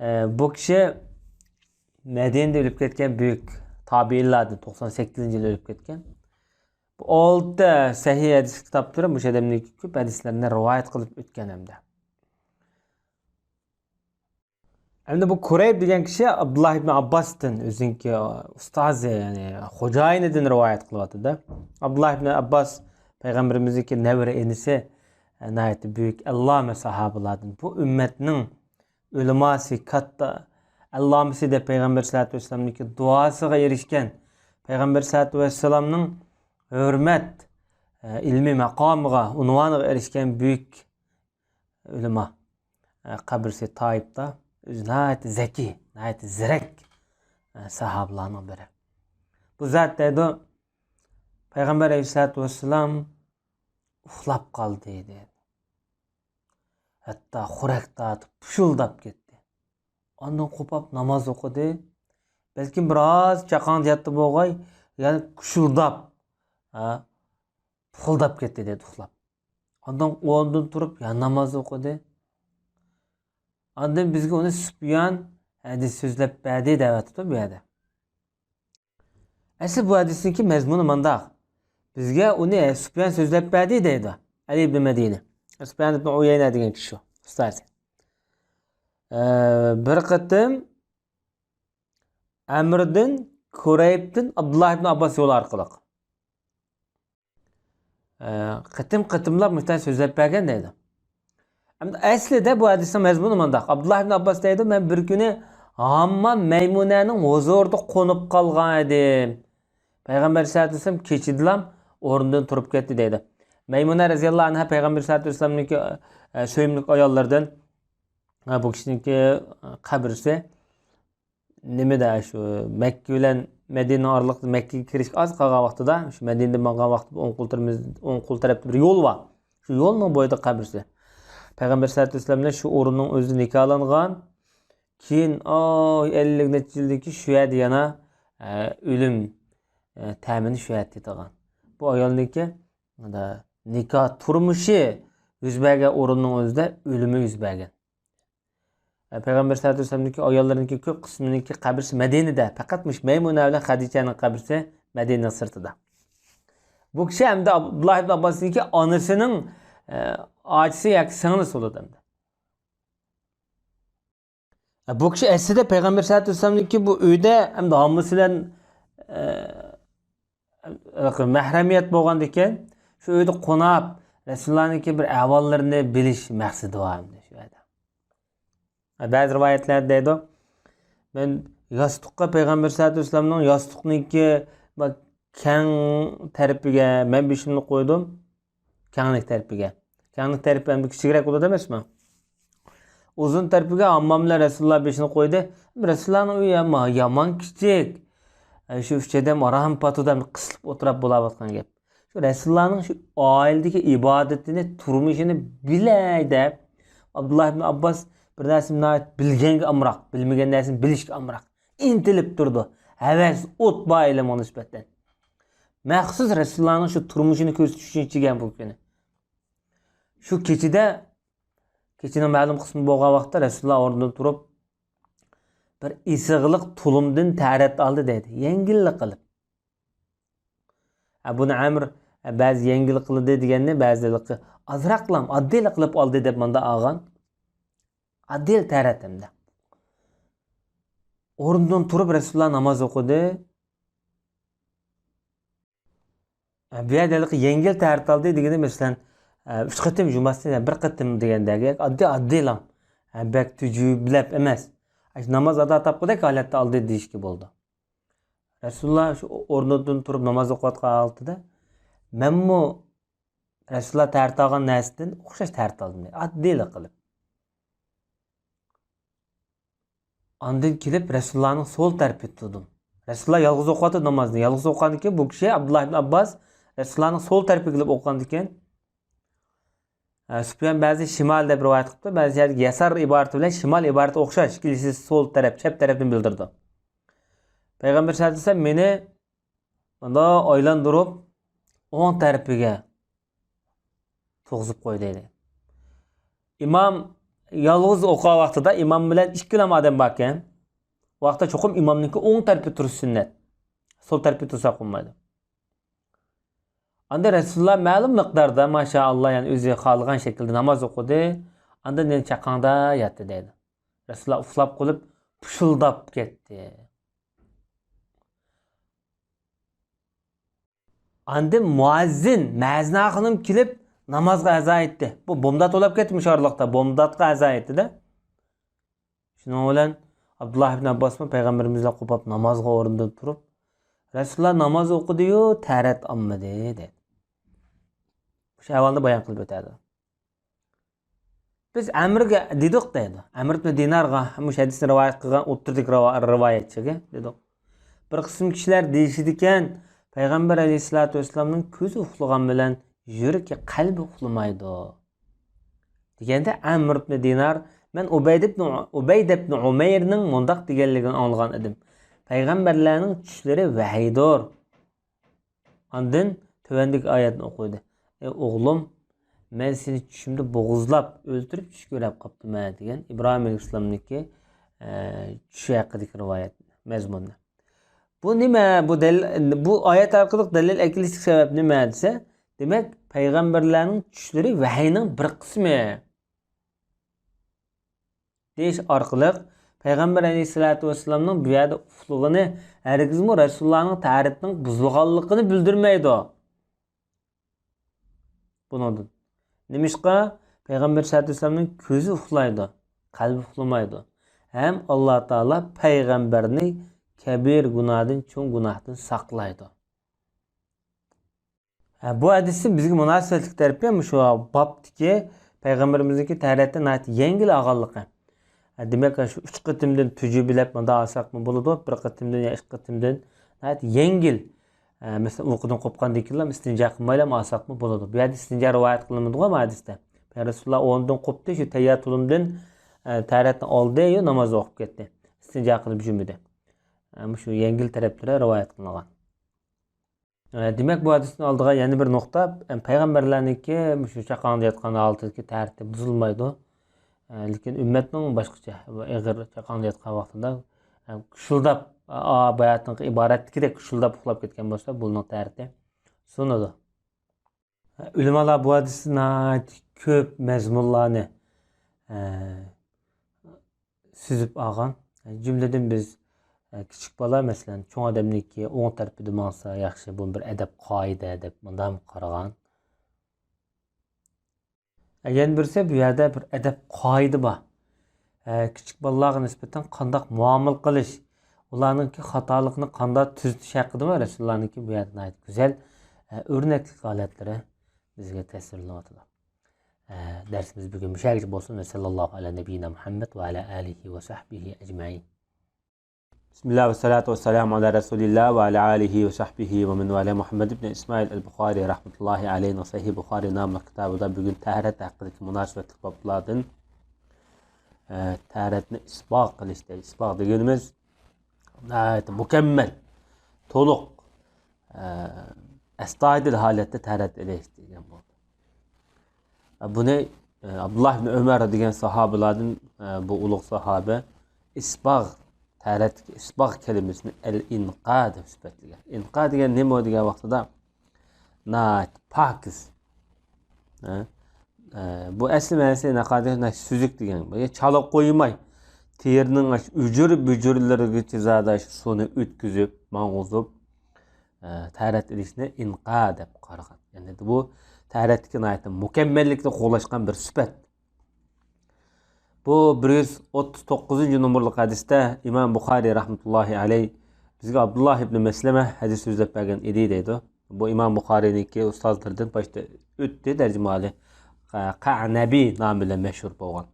ئە، بۇ كىشى مەدىنىدە ئۆلۈپ كەتكەن، بۈيۈك تابىئىنلاردىن، توقسان سەككىزىنچى يىلى ئۆلۈپ كەتكەن. بۇ ئالتە سەھىھ ھەدىس كىتابلىرى مۇشۇ ئادەمنىڭ كۆپ ھەدىسلىرىنى رىۋايەت قىلىپ ئۆتكەن ھەمدە. ئەمدى بۇ كۇرەيب دېگەن كىشى ئابدۇللا ئىبن ئابباستىن، ئۆزىنىڭكى ئۇستازى، يەنى خوجايىنىدىن رىۋايەت قىلىۋاتىدۇ. ئابدۇللا ئىبن ئابباس پەيغەمبىرىمىزنىڭكى نەۋرە ئىنىسى، ناھايىتى بۈيۈك ئەللامە ساھابىلاردىن. بۇ ئۈممەتنىڭ ئۆلىماسى، كاتتا ئەللامىسى دەپ پەيغەمبەر سەللەتۇ ۋەسسالامنىڭكى دۇئاسىغا ئېرىشكەن، پەيغەمبەر سەللەتۇ ۋەسسالامنىڭ ھۆرمەت، ئە، ئىلمىي ماقامىغا، ئۇنۋانىغا ئېرىشكەن بۈيۈك ئۆلىما، ئە، قەبرىسى تائىپتا. ئۆزى ناھايىتى زەكىي، ناھايىتى زېرەك، ئە، ساھابىلارنىڭ بىرى. بۇ زات دەيدۇ، پەيغەمبەر ئەلەيھىسسالاتۇ ۋەسسالام ئۇخلاپ قالدى دەيدۇ. ھەتتا خورەك تارتىپ پۇشۇلداپ كەتتى. ئاندىن قوپاپ ناماز ئوقۇدى. بەلكىم بىر ئاز چاقاڭدا ياتتى بولغاي، يەنە پۇشۇلداپ، ھە، پۇخۇلداپ كەتتى دەيدۇ، ئۇخلاپ. ئاندىن ئورنىدىن تۇرۇپ يەنە ناماز ئوقۇدى. ئاندىن بىزگە ئۇنى سۇپيان ھەدىس سۆزلەپ بەردى دەۋاتىدۇ بۇ يەردە. ئەسلى بۇ ھەدىسنىڭكى مەزمۇنى مۇنداق. بىزگە ئۇنى سۇپيان سۆزلەپ بەردى دەيدۇ. ئەلى ئىبن مەدىنى. سۇپيان ئىبن ئۇيەينە دېگەن كىشى شۇ، ئۇستازى. ئە، بىر قېتىم ئەمردىن، كۇرەيبتىن، ئابدۇللا ئىبن ئابباس يولى ئارقىلىق. ئە، قېتىم-قېتىملاپ مۇشۇنداق سۆزلەپ بەرگەن دەيدۇ. ئەمدى ئەسلىدە بۇ ھەدىسنىڭ مەزمۇنى مۇنداق. ئابدۇللا ئىبن ئابباس دەيدۇ، مەن بىر كۈنى ھاممام مەيمۇنەنىڭ ھۇزۇرىدا قونۇپ قالغان ئىدىم. پەيغەمبەر سەللەتۇ ۋەسسالام كېچىدىلا ئورنىدىن تۇرۇپ كەتتى دەيدۇ. مەيمۇنە رەزىياللاھۇ ئەنھا پەيغەمبەر سەللەتۇ ۋەسسالامنىڭكى، ئە، سۆيۈملۈك ئاياللىرىدىن، ئە، بۇ كىشىنىڭكى، ئە، قەبرىسى نېمىدە، شۇ مەككە بىلەن مەدىنە ئارىلىقتا، مەككىگە كىرىشكە ئاز قالغان ۋاقتىدا، شۇ مەدىنىدىن ماڭغان ۋاقتىدا ئوڭ قول تەرىپىمىز-، ئوڭ قول تەرەپتە بىر يول بار. شۇ يولنىڭ بويىدا قەبرىسى. پەيغەمبەر سەللەتۇ ۋەسسالام بىلەن شۇ ئورۇننىڭ ئۆزىدە نىكاھلانغان. كېيىن، ئاي، ئەللىك نەچچە يىلدىن كېيىن شۇ يەردە يەنە، ئە، ئۆلۈم، ئە، تەمىنى شۇ يەردە تېتىغان. بۇ ئايالنىڭكى نىكاھ تۇرمۇشى يۈز بەرگەن ئورۇننىڭ ئۆزىدە ئۆلۈمى يۈز بەرگەن. پەيغەمبەر سەللەللاھۇ ئەلەيھى ۋەسەللەمنىڭكى ئاياللىرىنىڭكى كۆپ قىسمىنىڭكى قەبرىسى مەدىنىدە، پەقەت مۇشۇ مەيمۇنە بىلەن خەدىچەنىڭ قەبرىسى مەدىنىنىڭ سىرتىدا. بۇ كىشى ئەمدى ئابدۇللا ئىبن ئابباسنىڭكى ئانىسىنىڭ، ئە، ئاچىسى ياكى سىڭلىسى بولىدۇ ئەمدى. بۇ كىشى ئەسلىدە پەيغەمبەر سەللەللاھۇ ئەلەيھى ۋەسەللەمنىڭكى بۇ ئۆيدە ھەمدە ھاممىسى بىلەن، ئە، مەھرەمىيەت بولغاندىكىن، شۇ ئۆيدە قوناپ، رەسۇلۇللانىڭكى بىر ئەھۋاللىرىنى بىلىش مەقسىتى بار ئەمدى شۇ يەردە. بەزى رىۋايەتلەردە دەيدۇ، مەن ياستۇققا پەيغەمبەر سەللەللاھۇ ئەلەيھى ۋەسەللەمنىڭ ياستۇقنىڭكى بىر كەڭ تەرىپىگە مەن بېشىمنى قويدۇم. كەڭلىك تەرىپىگە. كەڭلىك تەرىپى ئەمدى كىچىكرەك بولىدۇ ئەمەسمۇ؟ ئۇزۇن تەرىپىگە ھاممام بىلەن رەسۇلۇللا بېشىنى قويدى. رەسۇلۇللانىڭ ئۆيى ئەمما يامان كىچىك. ئە، شۇ ئۈچ ئادەم ئاران پاتىدا قىسىلىپ ئولتۇراپ بولاۋاتقان گەپ. شۇ رەسۇلۇللانىڭ شۇ ئائىلىدىكى ئىبادىتىنى، تۇرمۇشىنى بىلەي دەپ، ئابدۇللا ئىبن ئابباس بىر نەرسىنى ناھايىتى بىلگەنگە ئامراق، بىلمىگەن نەرسىنى بىلىشكە ئامراق. ئىنتىلىپ تۇرىدۇ. ھەۋەس، ئوت بار ئىلىمغا نىسبەتەن. مەخسۇس رەسۇلۇللانىڭ شۇ تۇرمۇشىنى كۆزىتىش ئۈچۈن ئىچىگەن بۇ كۈنى. شۇ كېچىدە، كېچىنىڭ مەلۇم قىسمى بولغان ۋاقىتتا رەسۇلۇللا ئورنىدىن تۇرۇپ، بىر ئېسىقلىق تۇلۇمدىن تەرەت ئالدى دەيدۇ. يەڭگىللا قىلىپ. ئە، بۇنى ئەمر، ئە، بەزى يەڭگىل قىلدى دېگەننى، بەزى ئازراقلام، ئاددىيلا قىلىپ ئالدى دەپ ماندا ئالغان. ئاددىيلا تەرەت ئەمدى. ئورنىدىن تۇرۇپ رەسۇلۇللا ناماز ئوقۇدى. ئە، بۇ يەردە ھېلىقى يەڭگىل تەرەت ئالدى دېگىنى، مەسىلەن، ئە، ئۈچ قېتىم يۇماستىن، يا بىر قېتىم دېگەندەك، ئاددىي، ئاددىيلا. ئە، بەك تۈجۈبىلەپ ئەمەس. ئاشۇ ناماز ئادا تاپقۇدەك ھالەتتە ئالدى دېيىشكە بولىدۇ. رەسۇلۇللا شۇ ئورنىدىن تۇرۇپ ناماز ئوقۇۋاتقان ھالىتىدە، مەنمۇ رەسۇلۇللا تەرەت ئالغان نەرسىدىن ئوخشاش تەرەت ئالدىم، ئاددىيلا قىلىپ. ئاندىن كېلىپ رەسۇلۇللانىڭ سول تەرىپىدە تۇردۇم. رەسۇلۇللا يالغۇز ئوقۇۋاتىدۇ نامازنى. يالغۇز ئوقۇغاندىن كېيىن بۇ كىشى، ئابدۇللا ئىبن ئابباس، رەسۇلۇللانىڭ سول تەرىپىگە كېلىپ ئوقۇغاندىكەن، ئە، سۇپيان بەزى شىمال دەپ رىۋايەت قىلىپتۇ، بەزى يەردە يەسار ئىبارىتى بىلەن شىمال ئىبارىتى ئوخشاش، ئىككىلىسى سول تەرەپ، چەپ تەرەپنى بىلدۈرىدۇ. پەيغەمبەر سەللەللاھۇ ئەلەيھى ۋەسەللەم مېنى مۇنداق ئايلاندۇرۇپ، ئوڭ تەرىپىگە تۇرغۇزۇپ قويدى دەيدۇ. ئىمام يالغۇز ئوقۇغان ۋاقتىدا ئىمام بىلەن ئىككىلا ئادەم باركەن، ۋاقىتتا چوقۇم ئىمامنىڭكى ئوڭ تەرىپى تۇرۇش سۈننەت. سول تەرىپى تۇرسا بولمايدۇ. ئاندىن رەسۇلۇللا مەلۇم مىقداردا، ماشائاللا، يەنى ئۆزى خالىغان شەكىلدە ناماز ئوقۇدى. ئاندىن يەنە چاقاڭدا ياتتى دەيدۇ. رەسۇلۇللا ئۇخلاپ قېلىپ، پۇشۇلداپ كەتتى. ئاندىن مۇئەززىن، مەزىن ئاخۇنۇم كېلىپ، نامازغا ئەزان ئېيتتى. بۇ بومدات بولاپ كەتتى مۇشۇ ئارىلىقتا. بومداتقا ئەزان ئېيتتى-دە. شۇنىڭ بىلەن ئابدۇللا ئىبن ئابباسمۇ پەيغەمبىرىمىز بىلەن قوپاپ نامازغا ئورنىدىن تۇرۇپ، رەسۇلۇللا ناماز ئوقۇدى-يۇ، تەرەت ئالمىدى، دەيدۇ. مۇشۇ ئەھۋالنى بايان قىلىپ ئۆتەدۇ. بىز ئەمرگە دېدۇق، دەيدۇ. ئەمر ئىبن دىنارغا مۇشۇ ھەدىسنى رىۋايەت قىلغان ئوتتۇرىدىكى رىۋا-، رىۋايەتچىگە دېدۇق. بىر قىسىم كىشىلەر دېيىشىدىكەن، پەيغەمبەر ئەلەيھىسسالاتۇ ۋەسسالامنىڭ كۆزى ئۇخلىغان بىلەن يۈرىكى، قەلبى ئۇخلىمايدۇ. دېگەندە ئەمر ئىبن دىنار، مەن ئۇبەيد ئىبن، ئۇبەيد ئىبن ئۇمەيرنىڭ مۇنداق دېگەنلىكىنى ئاڭلىغان ئىدىم. پەيغەمبەرلەرنىڭ چۈشلىرى ۋەھىيدۇر. ئاندىن تۆۋەندىكى ئايەتنى ئوقۇيدۇ. ئەي ئوغلۇم، مەن سېنى چۈشۈمدە بوغۇزلاپ، ئۆلتۈرۈپ چۈش كۆرۈپ قاپتىمەن، دېگەن ئىبراھىم ئەلەيھىسسالامنىڭكى، ئە، چۈشى ھەققىدىكى رىۋايەت مەزمۇنى. بۇ نېمە؟ بۇ دەل-، بۇ ئايەت ئارقىلىق دەلىل ئەكېلىشلىك سەۋەب نېمە دېسە، دېمەك، پەيغەمبەرلەرنىڭ چۈشلىرى ۋەھىينىڭ بىر قىسمى دېيىش ئارقىلىق، پەيغەمبەر ئەلەيھىسسالاتۇ ۋەسسالامنىڭ بۇ يەردە ئۇخلىغىنى ھەرگىزمۇ رەسۇلۇللانىڭ تەھارىتىنىڭ بۇزۇلغانلىقىنى بىلدۈرمەيدۇ. بۇنىڭدىن نېمىشقا؟ پەيغەمبەر سەللەللاھۇ ئەلەيھى ۋەسەللەمنىڭ كۆزى ئۇخلايدۇ، قەلبى ئۇخلىمايدۇ. ھەم ئاللا تائالا پەيغەمبەرنى كەبىر گۇناھدىن، چوڭ گۇناھتىن ساقلايدۇ. ھە، بۇ ھەدىستىن بىزگە مۇناسىۋەتلىك تەرىپى مۇشۇ بابتىكى پەيغەمبىرىمىزنىڭكى تەھارەتنى ناھايىتى يەڭگىل ئالغانلىقى. ھە، دېمەك، شۇ ئۈچ قېتىمدىن تۈجۈبىلەپ مۇنداق ئالساقمۇ بولىدۇ، بىر قېتىمدىن يا ئىككى قېتىمدىن ناھايىتى يەڭگىل. ھە، مەسىلەن، ئۇيقۇدىن قوپقاندىن كېيىنلا ئىستىنجا قىلمايلا ئالساقمۇ بولىدۇ. بۇ يەردە ئىستىنجا رىۋايەت قىلىنمىدىغۇ ما ھەدىستە. رەسۇلۇللا ئورنىدىن قوپتى، شۇ تەھىياتۇلۇمدىن، ئە، تەھارەتنى ئالدى، يا نامازدا ئوقۇپ كەتتى. ئىستىنجا قىلىپ جۈمىدى. ئە، مۇشۇ يەڭگىل تەرەپلىرى رىۋايەت قىلىنغان. ئە، دېمەك، بۇ ھەدىستىن ئالىدىغان يەنە بىر نۇقتا، ئە، پەيغەمبەرلەرنىڭكى مۇشۇ چاقاڭدا ياتقان ھالىتىدىكى تەھارىتى بۇزۇلمايدۇ. ئە، لېكىن ئۈممەتنىڭ باشقىچە، ئېغىر چاقاڭدا ياتقان ۋاقتىدا، ئە، كۇشۇلداپ، ئا، باياتىنقى ئىبارەتتىكىدەك كۇشۇلداپ ئۇخلاپ كەتكەن بولسا، بۇنىڭ تەھارىتى سۇنىدۇ. ئۆلىمالار بۇ ھەدىستە ناھايىتى كۆپ مەزمۇنلارنى، ئە، سۈزۈپ ئالغان. جۈملىدىن بىز، ئە، كىچىك بالا، مەسىلەن، چوڭ ئادەمنىڭكى ئوڭ تەرىپىدە ماڭسا ياخشى، بۇ بىر ئەدەپ قائىدە دەپ مۇنداقمۇ قارىغان. ئە، يەنە بىرسى، بۇ يەردە بىر ئەدەپ قائىدە بار. ئە، كىچىك بالىلارغا نىسبەتەن قانداق مۇئامىلە قىلىش، ئۇلارنىڭكى خاتالىقىنى قانداق تۈزىتىش ھەققىدىمۇ رەسۇلۇللانىڭكى بۇ يەردە ناھايىتى گۈزەل، ئە، ئۆرنەكلىك ھالەتلىرى بىزگە تەسۋىرلىنىۋاتىدۇ. ئە، دەرسىمىز بۈگۈن مۇشۇ يەرگىچە بولسۇن. ۋە سەللاللاھۇ ئەلە نەبىييىنا مۇھەممەد ۋە ئەلە ئالىھى ۋە سەھبىھى ئەجمەئىن. بىسمىللا ۋە سالاتۇ ۋە سالامۇ ئەلە رەسۇلىللا ۋە ئەلە ئالىھى ۋە سەھبىھى ۋە مەن ۋەلا. مۇھەممەد ئىبنى ئىسمائىل ئەل بۇخارى رەھمەتۇللاھى ئەلەيھىنىڭ سەھىھ بۇخارى ناملىق كىتابىدا بۈگۈن تەھارەت ھەققىدىكى مۇناسىۋەتلىك بابلاردىن، ئە، تەھارەتنى ئىسباغ قىلىش دەيدۇ. ئىسباغ دېگىنىمىز ناھايىتى مۇكەممەل، تولۇق، ئە، ئەستايىدىل ھالەتتە تەھارەت ئېلىش دېگەن بولدى. بۇنى، ئە، ئابدۇللا ئىبن ئۆمەر دېگەن ساھابىلاردىن، ئە، بۇ ئۇلۇغ ساھابە ئىسباغ، تەھارەتتىكى ئىسباغ كەلىمىسىنى ئەل ئىنقا دەپ سۈپەتلىگەن. ئىنقا دېگەن نېمە دېگەن ۋاقتىدا، ناھايىتى پاكىز. ھە؟ ئە، بۇ ئەسلى مەنىسى نەقادە سۈزۈك دېگەن. بۇ چالا قويماي، تېرىنىڭ ئاشۇ ئۈجۈر بۈجۈرلىرىگىچە زادى ئاشۇ سۇنى ئۆتكۈزۈپ، ماڭغۇزۇپ، ئە، تەھارەت ئېلىشنى ئىنقا دەپ قارىغان. يەنى بۇ تەھارەتتىكى ناھايىتى مۇكەممەللىكنى قوغلاشقان بىر سۈپەت. بۇ بىر يۈز ئوتتۇز توققۇزىنچى نومۇرلۇق ھەدىستە ئىمام بۇخارىي رەھمەتۇللاھى ئەلەيھ بىزگە ئابدۇللا ئىبنى مەسلەمە ھەدىس سۆزلەپ بەرگەن ئىدى دەيدۇ. بۇ ئىمام بۇخارىينىڭكى ئۇستازلىرىدىن باشتا ئۆتتى تەرجىمىھالى. قەنەبى نامى بىلەن مەشھۇر بولغان.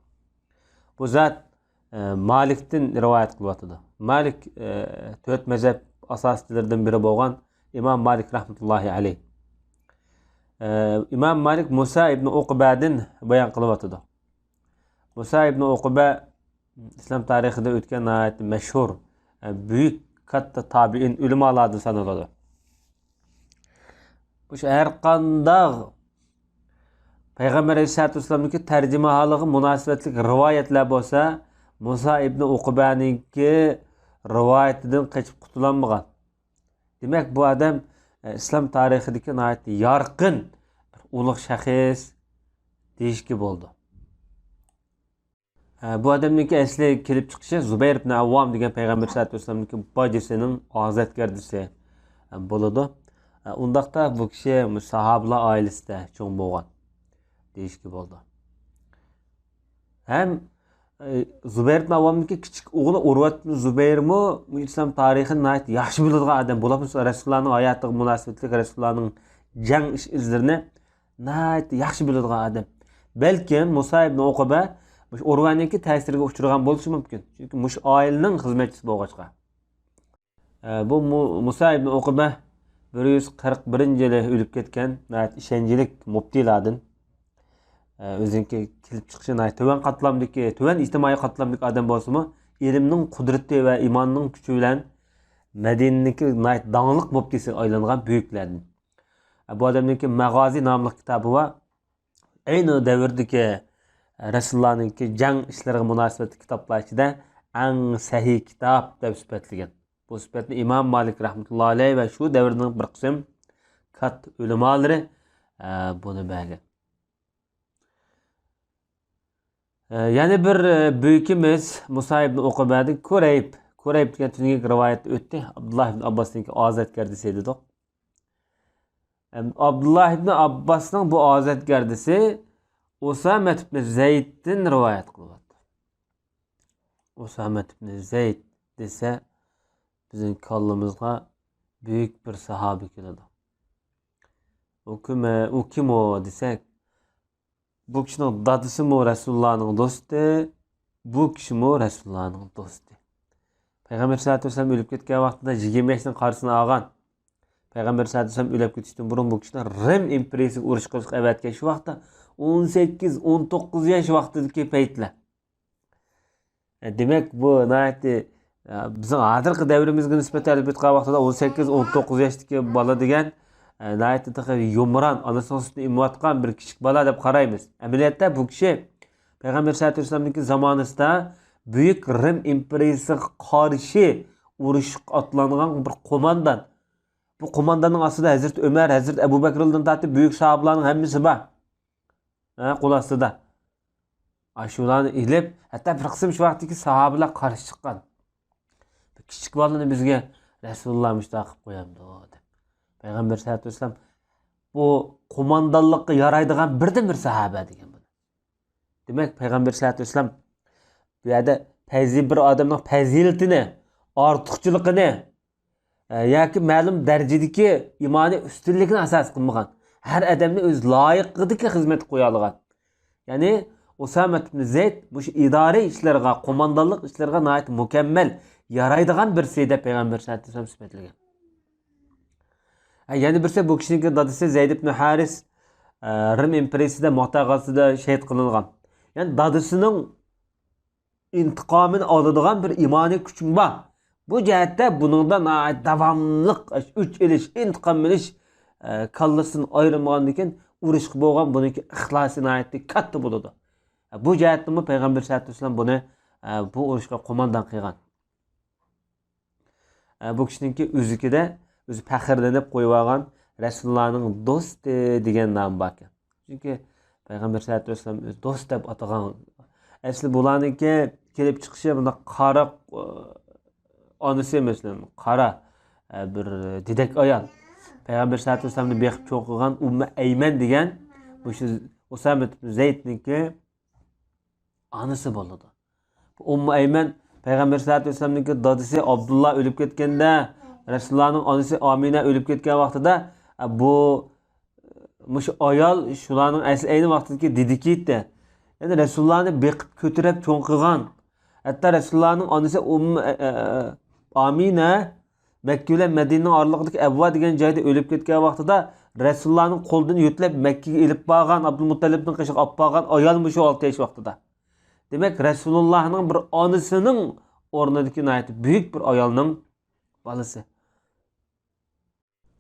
بۇ زات، ئە، مالىكتىن رىۋايەت قىلىۋاتىدۇ. مالىك، ئە، تۆت مەزھەپ ئاساسچىلىرىدىن بىرى بولغان ئىمام مالىك رەھمەتۇللاھى ئەلەيھ. ئە، ئىمام مالىك مۇسا ئىبنى ئۇقبەدىن بايان قىلىۋاتىدۇ. مۇسا ئىبنى ئۇقبە ئىسلام تارىخىدا ئۆتكەن ناھايىتى مەشھۇر، ئە، بۈيۈك، كاتتا تابىئىن، ئۆلىمالاردىن سانىلىدۇ. مۇشۇ ھەر قانداق پەيغەمبەر ئەلەيھىسسالاتۇ ۋەسسالامنىڭكى تەرجىمىھالىغا مۇناسىۋەتلىك رىۋايەتلەر بولسا، مۇسا ئىبنى ئۇقبەنىڭكى رىۋايىتىدىن قېچىپ قۇتۇلالمىغان. دېمەك، بۇ ئادەم، ئە، ئىسلام تارىخىدىكى ناھايىتى يارقىن، بىر ئۇلۇغ شەخس دېيىشكە بولىدۇ. ئە، بۇ ئادەمنىڭكى ئەسلى كېلىپ چىقىشى زۇبەير ئىبن ئەۋۋام دېگەن پەيغەمبەر ئەلەيھىسسالاتۇ ۋەسسالامنىڭكى باجىسىنىڭ ئازادگەردىسى، ئە، بولىدۇ. ئە، ئۇنداقتا بۇ كىشى مۇشۇ ساھابىلار ئائىلىسىدە چوڭ بولغان دېيىشكە بولىدۇ. ھەم، ئە، زۇبەير ئىبن ئەۋۋامنىڭكى كىچىك ئوغلى ئۇرۋەت ئىبن زۇبەيرمۇ ئىسلام تارىخىنى ناھايىتى ياخشى بىلىدىغان ئادەم. بولۇپمۇ رەسۇلۇللانىڭ ھاياتىغا مۇناسىۋەتلىك، رەسۇلۇللانىڭ جەڭ ئىش-ئىزلىرىنى ناھايىتى ياخشى بىلىدىغان ئادەم. بەلكىم مۇسا ئىبنى ئۇقبە مۇشۇ ئۇرۋانىڭكى تەسىرىگە ئۇچرىغان بولۇشى مۇمكىن. چۈنكى مۇشۇ ئائىلىنىڭ خىزمەتچىسى بولغاچقا. ئە، بۇ مۇ-، مۇسا ئىبنى ئۇقبە بىر يۈز قىرىق بىرىنچى يىلى ئۆلۈپ كەتكەن، ناھايىتى ئىشەنچلىك مۇپتىلاردىن. ئە، ئۆزىنىڭكى كېلىپ چىقىشى ناھايىتى تۆۋەن قاتلامدىكى، تۆۋەن ئىجتىمائىي قاتلامدىكى ئادەم بولسىمۇ، ئىلىمنىڭ قۇدرىتى ۋە ئىماننىڭ كۈچى بىلەن مەدىنىنىڭكى ناھايىتى داڭلىق مۇپتىسىغا ئايلانغان بۈيۈكلەردىن. بۇ ئادەمنىڭكى مەغازى ناملىق كىتابى بار. ئەينى دەۋردىكى رەسۇلۇللانىڭكى جەڭ ئىشلىرىغا مۇناسىۋەتلىك كىتابلار ئىچىدە ئەڭ سەھىھ كىتاب دەپ سۈپەتلىگەن. بۇ سۈپەتنى ئىمام مالىك رەھمەتۇللا ئەلەيھ ۋە شۇ دەۋردىكى بىر قىسىم كاتتا ئۆلىمالىرى، ئە، بۇنى بەرگەن. ئە، يەنە بىر، ئە، بۈيۈكىمىز مۇسا ئىبنى ئۇقبەدىن كۇرەيب. كۇرەيب دېگەن تۈنۈگۈنكى رىۋايەتتە ئۆتتى. ئابدۇللا ئىبنى ئابباسنىڭكى ئازادگەردىسى دېدۇق. ئابدۇللا ئىبنى ئابباسنىڭ بۇ ئازادگەردىسى ئۇسامەت ئىبنى زەيدتىن رىۋايەت قىلىۋاتىدۇ. ئۇسامەت ئىبنى زەيد دېسە، بىزنىڭ كاللىمىزغا بۈيۈك بىر ساھابە كېلىدۇ. ئۇ كىم، ئۇ كىم ئۇ دېسەك، بۇ كىشىنىڭ دادىسىمۇ رەسۇلۇللانىڭ دوستى، بۇ كىشىمۇ رەسۇلۇللانىڭ دوستى. پەيغەمبەر سەللەللاھۇ ئەلەيھى ۋەسەللەم ئۆلۈپ كەتكەن ۋاقتىدا يىگىرمە ياشنىڭ قارىسىنى ئالغان. پەيغەمبەر سەللەللاھۇ ئەلەيھى ۋەسەللەم ئۆلۈپ كېتىشتىن بۇرۇن بۇ كىشىنى رىم ئىمپېرىيىسىگە ئۇرۇش قىلىشقا ئەۋەتكەن شۇ ۋاقىتتا ئون سەككىز، ئون توققۇز ياش ۋاقتىدىكى پەيتلەر. ئە، دېمەك، بۇ ناھايىتى، ئە، بىزنىڭ ھازىرقى دەۋرىمىزگە نىسبەتەن ئېلىپ ئېيتقان ۋاقتىدا ئون سەككىز، ئون توققۇز ياشتىكى بالا دېگەن، ئە، ناھايىتى تېخى يۇمران، ئانىسىنىڭ سۈتىنى ئېمىۋاتقان بىر كىچىك بالا دەپ قارايمىز. ئەمەلىيەتتە بۇ كىشى پەيغەمبەر سەللەللاھۇ ئەلەيھى ۋەسەللەمنىڭكى زامانىسىدا بۈيۈك رىم ئىمپېرىيىسىغا قارشى ئۇرۇشقا ئاتلانغان بىر قوماندان. بۇ قومانداننىڭ ئاستىدا ھەزرىتى ئۆمەر، ھەزرىتى ئەبۇ بەكرىدىن تارتىپ بۈيۈك ساھابىلارنىڭ ھەممىسى بار. ھە، قول ئاستىدا. ئاشۇلارنى ئېلىپ، ھەتتا بىر قىسىم شۇ ۋاقىتتىكى ساھابىلار قارشى چىققان. «كىچىك بالىنى بىزگە رەسۇلۇللا مۇشۇنداق قىلىپ قويامدۇ؟» دەپ. پەيغەمبەر سەللەللاھۇ ئەلەيھى ۋەسەللەم، «بۇ قوماندانلىققا يارايدىغان بىردىنبىر ساھابە» دېگەن بۇنى. دېمەك، پەيغەمبەر سەللەللاھۇ ئەلەيھى ۋەسەللەم بۇ يەردە پەزى-، بىر ئادەمنىڭ پەزىلىتىنى، ئارتۇقچىلىقىنى، ئە، ياكى مەلۇم دەرىجىدىكى ئىمانىي ئۈستۈنلۈكنى ئاساس قىلمىغان. ھەر ئادەمنى ئۆز لايىقىدىكى خىزمەتكە قويالىغان. يەنى ئۇسامە ئىبن زەيد مۇشۇ ئىدارە ئىشلىرىغا، قوماندانلىق ئىشلىرىغا ناھايىتى مۇكەممەل يارايدىغان بىرسى دەپ پەيغەمبەر سەللەللاھۇ ئەلەيھى ۋەسەللەم سۈپەتلىگەن. ھە، يەنە بىرسى، بۇ كىشىنىڭكى دادىسى زەيد ئىبن ھارىس، ئە، رىم ئىمپېرىيىسىدە مۆتە غازىسىدا شېھىت قىلىنغان. يەنى دادىسىنىڭ ئىنتىقامىنى ئالىدىغان بىر ئىمانىي كۈچۈم بار. بۇ جەھەتتە بۇنىڭدا ناھايىتى داۋاملىق ئۆچ ئېلىش، ئىنتىقام ئېلىش، ئە، كاللىسىدىن ئايرىلمىغاندىكىن، ئۇرۇشقا بولغان بۇنىڭكى ئىخلاسى ناھايىتى كاتتا بولىدۇ. ئە، بۇ جەھەتتىنمۇ پەيغەمبەر سەللەللاھۇ ئەلەيھى ۋەسەللەم بۇنى، ئە، بۇ ئۇرۇشقا قوماندان قىلغان. ئە، بۇ كىشىنىڭكى ئۆزىكىدە ئۆزى پەخىرلىنىپ قويۇۋالغان رەسۇلۇللانىڭ دوستى دېگەن نامى باركەن. چۈنكى پەيغەمبەر سەللەللاھۇ ئەلەيھى ۋەسەللەم ئۆزى دوست دەپ ئاتىغان. ئەسلى بۇلارنىڭكى كېلىپ چىقىشى مۇنداق قارا، ئە، ئانىسى مەسىلەن، قارا، ئە، بىر دېدەك ئايال. پەيغەمبەر سەللەللاھۇ ئەلەيھى ۋەسەللەمنى بېقىپ چوڭ قىلغان ئۇممۇ ئەيمەن دېگەن مۇشۇ ئۇسامە ئىبن زەيدنىڭكى ئانىسى بولىدۇ. ئۇممۇ ئەيمەن پەيغەمبەر سەللەللاھۇ ئەلەيھى ۋەسەللەمنىڭكى دادىسى ئابدۇللا ئۆلۈپ كەتكەندە، رەسۇلۇللانىڭ ئانىسى ئامىنە ئۆلۈپ كەتكەن ۋاقتىدا، ئە، بۇ مۇشۇ ئايال شۇلارنىڭ ئەسلى ئەينى ۋاقتىدىكى دېدىكى ئىدى. يەنى رەسۇلۇللانى بېقىپ كۆتۈرۈپ چوڭ قىلغان. ھەتتا رەسۇلۇللانىڭ ئانىسى ئۇممۇ، ئە، ئە، ئە، ئامىنە مەككە بىلەن مەدىنىنىڭ ئارىلىقىدىكى ئەبۋا دېگەن جايدا ئۆلۈپ كەتكەن ۋاقتىدا رەسۇلۇللانىڭ قولىدىن يۆتىلەپ مەككىگە ئېلىپ بارغان، ئابدۇلمۇتتەلىپنىڭ قېشىغا ئاپ بارغان ئايال مۇشۇ ئالتە ياش ۋاقتىدا. دېمەك، رەسۇلۇللانىڭ بىر ئانىسىنىڭ ئورنىدىكى ناھايىتى بۈيۈك بىر ئايالنىڭ بالىسى.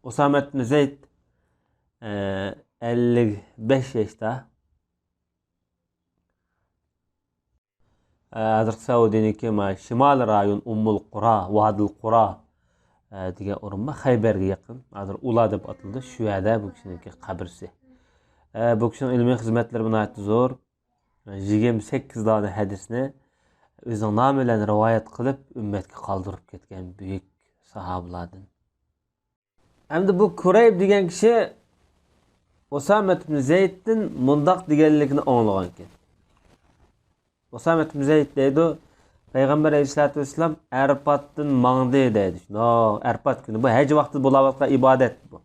ئۇسامە ئىبن زەيد، ئە، ئەللىك بەش ياشتا. ئە، ھازىرقى سەئۇدىنىڭكى ما شىمالىي رايون ئۇممۇل قۇرا، ۋادىل قۇرا، ئە، دېگەن ئورۇن بار. خەيبەرگە يېقىن. ھازىر ئۇلا دەپ ئاتىلىدۇ. شۇ يەردە بۇ كىشىنىڭكى قەبرىسى. ئە، بۇ كىشىنىڭ ئىلمىي خىزمەتلىرى ناھايىتى زور. يىگىرمە سەككىز دانە ھەدىسنى ئۆزىنىڭ نامى بىلەن رىۋايەت قىلىپ، ئۈممەتكە قالدۇرۇپ كەتكەن بۈيۈك ساھابىلاردىن. ئەمدى بۇ كۇرەيب دېگەن كىشى ئۇسامە ئىبن زەيدتىن مۇنداق دېگەنلىكىنى ئاڭلىغانىكەن. ئۇسامە ئىبن زەيد دەيدۇ، پەيغەمبەر ئەلەيھىسسالاتۇ ۋەسسالام ئەرپاتتىن ماڭدى دەيدۇ. شۇنداق، ئەرپات كۈنى. بۇ ھەج ۋاقتىدا بولۇۋاتقان ئىبادەت بۇ.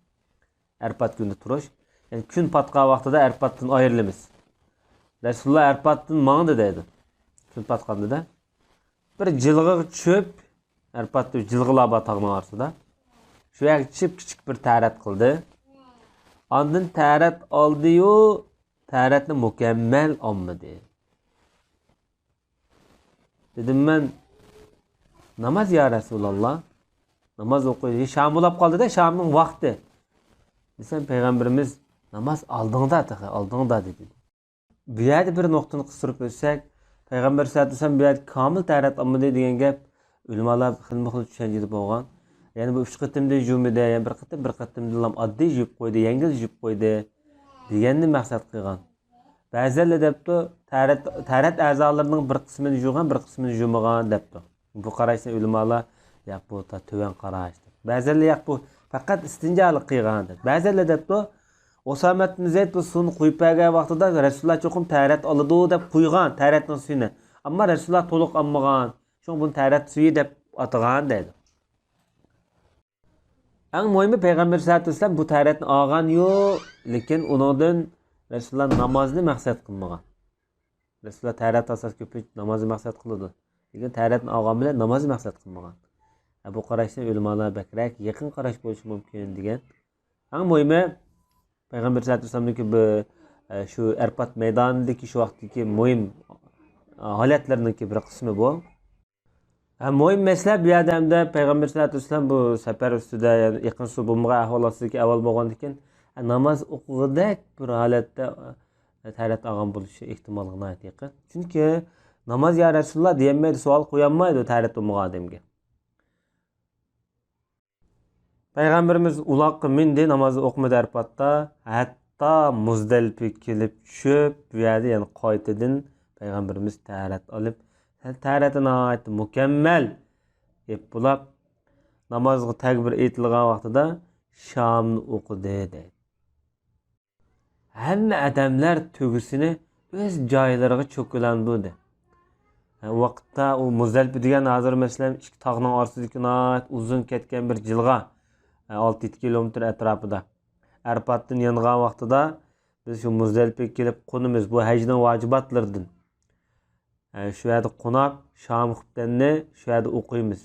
ئەرپات كۈنىدە تۇرۇش. يەنى كۈن پاتقان ۋاقتىدا ئەرپاتتىن ئايرىلىمىز. رەسۇلۇللا ئەرپاتتىن ماڭدى دەيدۇ. كۈن پاتقاندا بىر جىلغىغا چۈشۈپ، ئەرپاتتا جىلغىلار بار تاغنىڭ ئارىسىدا. شۇ يەرگە چۈشۈپ كىچىك بىر تەرەت قىلدى. ئاندىن تەرەت ئالدىيۇ، تەرەتنى مۇكەممەل ئالمىدى. دېدىم مەن، ناماز يا رەسۇلاللا. ناماز ئوقۇيدۇ. شام بولاپ قالدى-دە، شامنىڭ ۋاقتى. دېسەم، پەيغەمبىرىمىز، ناماز ئالدىڭدا تېخى، ئالدىڭدا دېدى. بۇ يەردە بىر نۇقتىنى قىستۇرۇپ ئۆتسەك، پەيغەمبەر سەللەللاھۇ ئەلەيھى ۋەسەللەم بۇ يەردە كامىل تەرەت ئالمىدى دېگەن گەپ ئۆلىمالار خىلمۇ خىل چۈشەنچىدە بولغان. يەنى بۇ ئۈچ قېتىمدىن يۇمىدى، يەنە بىر قېتىم، بىر قېتىمدىلا ئاددىي يۇيۇپ قويدى، يەڭگىل يۇيۇپ قويدى دېگەننى مەقسەت قىلغان. بەزىلەر دەپتۇ، تەرەت، تەرەت ئەزالىرىنىڭ بىر قىسمىنى يۇغان، بىر قىسمىنى يۇمىغان دەپتۇ. بۇ قاراشنى ئۆلىمالار، ياق، بۇ تا تۆۋەن قاراش دەپ. بەزىلەر، ياق، بۇ پەقەت ئىستىنجالىق قىلغان دەپ. بەزىلەر دەپتۇ، ئۇسامە ئىبن زەيد بۇ سۇنى قۇيۇپ بەرگەن ۋاقتىدا رەسۇلۇللا چوقۇم تەرەت ئالىدۇ دەپ قۇيغان، تەرەتنىڭ سۈيىنى. ئەمما رەسۇلۇللا تولۇق ئالمىغان. شۇڭا بۇنى تەرەت سۈيى دەپ ئاتىغان دەيدۇ. ئەڭ مۇھىمى، پەيغەمبەر سەللەللاھۇ ئەلەيھى ۋەسەللەم بۇ تەرەتنى ئالغان يوق، لېكىن ئۇنىڭدىن رەسۇلۇللا نامازنى مەقسەت قىلمىغان. رەسۇلۇللا تەرەت ئالسا كۆپىنچە نامازنى مەقسەت قىلىدۇ. لېكىن تەرەتنى ئالغان بىلەن نامازنى مەقسەت قىلمىغان. ھە، بۇ قاراشنى ئۆلىمالار بەكرەك يېقىن قاراش بولۇشى مۇمكىن دېگەن. ئەڭ مۇھىمى، پەيغەمبەر سەللەللاھۇ ئەلەيھى ۋەسەللەمنىڭكى بۇ، ئە، شۇ ئەرپات مەيدانىدىكى شۇ ۋاقىتتىكى مۇھىم، ئە، ھالەتلىرىنىڭكى بىر قىسمى بۇ. ھە، مۇھىم مەسىلە بۇ يەردە ھەمدە پەيغەمبەر سەللەللاھۇ ئەلەيھى ۋەسەللەم بۇ سەپەر ئۈستىدە، يەنى يېقىن سۇ بولمىغان ئەھۋال ئاستىدىكى ئەھۋال بولغاندىكىن، ھە، ناماز ئوقۇغۇدەك بىر ھالەتتە، ھە، تەرەت ئالغان بولۇشى ئېھتىمالغا ناھايىتى يېقىن. چۈنكى ناماز يا رەسۇلۇللا دېيەلمەيدۇ، سوئال قويالمايدۇ تەرەت بولمىغان ئادەمگە. پەيغەمبىرىمىز ئۇلاغقا مىندى، ناماز ئوقۇمىدى ئەرپاتتا. ھەتتا مۇزدەلىپىگە كېلىپ چۈشۈپ، بۇ يەردە يەنە قايتىدىن پەيغەمبىرىمىز تەھارەت ئېلىپ، تەھارەتنى ناھايىتى مۇكەممەل ئېلىپ بولاپ، نامازغا تەكبىر ئېيتىلغان ۋاقتىدا شامنى ئوقۇدى دەيدۇ. ھەممە ئادەملەر تۆگىسىنى ئۆز جايلىرىغا چۆكۈلەندۈردى. ئۇ ۋاقىتتا ئۇ مۇزدەلىپە دېگەن ھازىر، مەسىلەن، ئىككى تاغنىڭ ئارىسىدىكى ناھايىتى ئۇزۇن كەتكەن بىر جىلغا، ئالتە يەتتە كىلومېتىر ئەتراپىدا. ئەرپاتتىن يانغان ۋاقتىدا بىز شۇ مۇزدەلىپىگە كېلىپ قونىمىز. بۇ ھەجنىڭ ۋاجىباتلىرىدىن. شۇ يەردە قوناپ، شام خۇپتەننى شۇ يەردە ئوقۇيمىز.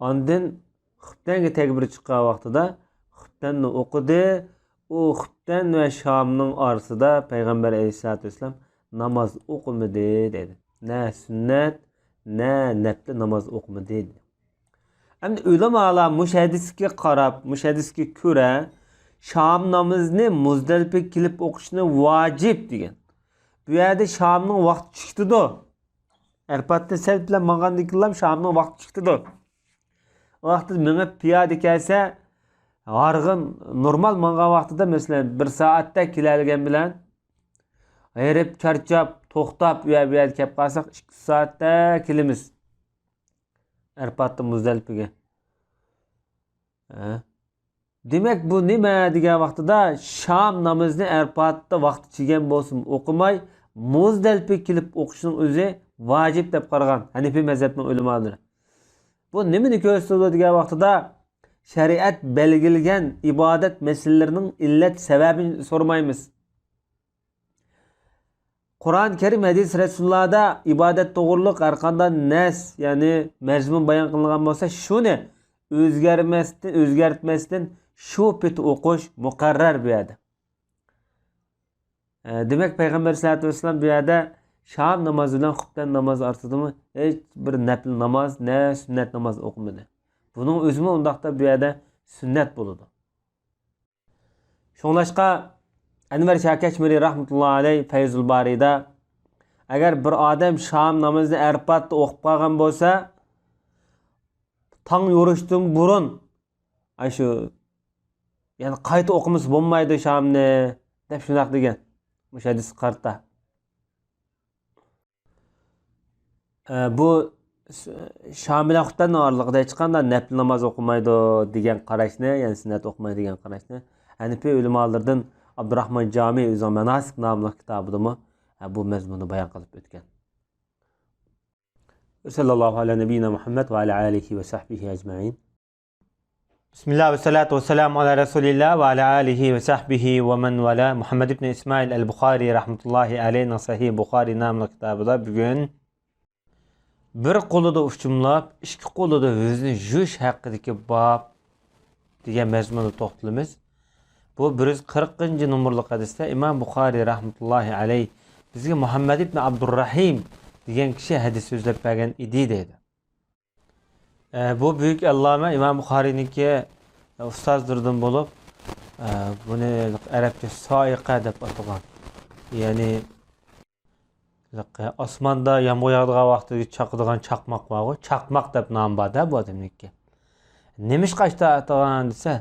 ئاندىن خۇپتەنگە تەكبىر چىققان ۋاقتىدا خۇپتەننى ئوقۇدى. ئۇ خۇپتەن ۋە شامنىڭ ئارىسىدا پەيغەمبەر ئەلەيھىسسالاتۇ ۋەسسالام ناماز ئوقۇمىدى دەيدۇ. نە سۈننەت، نە نەپلى ناماز ئوقۇمىدى دەيدۇ. ئەمدى ئۆلىمالار مۇشۇ ھەدىسكە قاراپ، مۇشۇ ھەدىسكە كۆرە شام نامىزىنى مۇزدەلىپىگە كېلىپ ئوقۇشنى ۋاجىپ دېگەن. بۇ يەردە شامنىڭ ۋاقتى چىقتىدۇ. ئەرپاتتىن سەل بىلەن ماڭغاندىن كېيىنلا شامنىڭ ۋاقتى چىقتىدۇ. ئۇ ۋاقىتتا مېڭىپ پىيادە كەلسە، ھارغىن، نورمال ماڭغان ۋاقتىدا، مەسىلەن، بىر سائەتتە كېلەلىگەن بىلەن، ھېرىپ، چارچاپ، توختاپ، ئۇ يەر، بۇ يەرگە كەپ قالساق، ئىككى سائەتتە كېلىمىز. ئەرپاتتىن مۇزدەلىپىگە. ھە. دېمەك، بۇ نېمە دېگەن ۋاقتىدا، شام نامىزىنى ئەرپاتتا ۋاقتى چىگەن بولسىمۇ ئوقۇماي، مۇزدەلىپىگە كېلىپ ئوقۇشنىڭ ئۆزى ۋاجىپ دەپ قارىغان ھەنىفىي مەزھەپنىڭ ئۆلىمالىرى. بۇ نېمىنى كۆرسىتىدۇ دېگەن ۋاقتىدا، شەرىئەت بەلگىلىگەن ئىبادەت مەسىلىلىرىنىڭ ئىللەت سەۋەبىنى سورىمايمىز. قۇرئان كەرىم، ھەدىس رەسۇلۇللادا ئىبادەت توغرۇلۇق ھەرقانداق نەس، يەنى مەزمۇن بايان قىلىنغان بولسا، شۇنى ئۆزگەرمەستىن، ئۆزگەرتمەستىن شۇ پېتى ئوقۇش مۇقەررەر بۇ يەردە. ئە، دېمەك، پەيغەمبەر سەللەللاھۇ ئەلەيھى ۋەسەللەم بۇ يەردە شام نامازى بىلەن خۇپتەن نامازى ئارىسىدىمۇ ھېچ بىر نەپلى ناماز، نە سۈننەت ناماز ئوقۇمىدى. بۇنىڭ ئۆزىمۇ ئۇنداقتا بۇ يەردە سۈننەت بولىدۇ. شۇڭلاشقا، ئەنۋەر شاكەشمىرى رەھمەتۇللاھى ئەلەيھ فەيزۇل بارىدا، ئەگەر بىر ئادەم شام نامىزىنى ئەرپاتتا ئوقۇپ قالغان بولسا، تاڭ يورۇشتىن بۇرۇن، ئاشۇ، يەنى قايتا ئوقۇمىسا بولمايدۇ شامنى، دەپ شۇنداق دېگەن. مۇشۇ ھەدىسكە قارىتا. ئە، بۇ س-، شام بىلەن خۇپتەننىڭ ئارىلىقىدا ھېچقانداق نەپلى ناماز ئوقۇمايدۇ دېگەن قاراشنى، يەنى سۈننەت ئوقۇمايدۇ دېگەن قاراشنى ھەنىپىي ئۆلىمالىرىدىن ئابدۇراخمان جامى ئۆزىنىڭ ماناسىك ناملىق كىتابىدىمۇ، ئە، بۇ مەزمۇننى بايان قىلىپ ئۆتكەن. سەللەللاھۇ ئەلا نەبىييىنا مۇھەممەد ۋە ئەلا ئالىھى ۋە سەھبىھى ئەجمەئىن. بىسمىللا ۋە سالاتۇ ۋە سالامۇ ئالا رەسۇلىللا ۋە ئالا ئالىھى ۋە سەھبىھى ۋە مەن ۋالا. مۇھەممەد ئىبنى ئىسمائىل ئەل بۇخارى رەھمەتۇللاھى ئەلەيھىنىڭ سەھىھ بۇخارى ناملىق كىتابىدا بۈگۈن بىر قولىدا ئۇچۇملاپ، ئىككى قولىدا يۈزىنى يۇيۇش ھەققىدىكى باب دېگەن مەزمۇندا توختىلىمىز. بۇ بىر يۈز قىرىقىنچى نومۇرلۇق ھەدىستە ئىمام بۇخارى رەھمەتۇللاھى ئەلەيھ بىزگە مۇھەممەد ئىبنى ئابدۇررەھىم دېگەن كىشى ھەدىس سۆزلەپ بەرگەن ئىدى دەيدۇ. ئە، بۇ بۈيۈك ئەللامە ئىمام بۇخارىينىڭكى ئۇستازلىرىدىن بولۇپ، ئە، بۇنى ئەرەبچە سائىقە دەپ ئاتىغان. يەنى، ئاسماندا يامغۇر ياغىدىغان ۋاقتىدا چاقىدىغان چاقماق بارغۇ، چاقماق دەپ نامى بار-دە بۇ ئادەمنىڭكى. نېمىشقا ئاشتا ئاتىغان دېسە،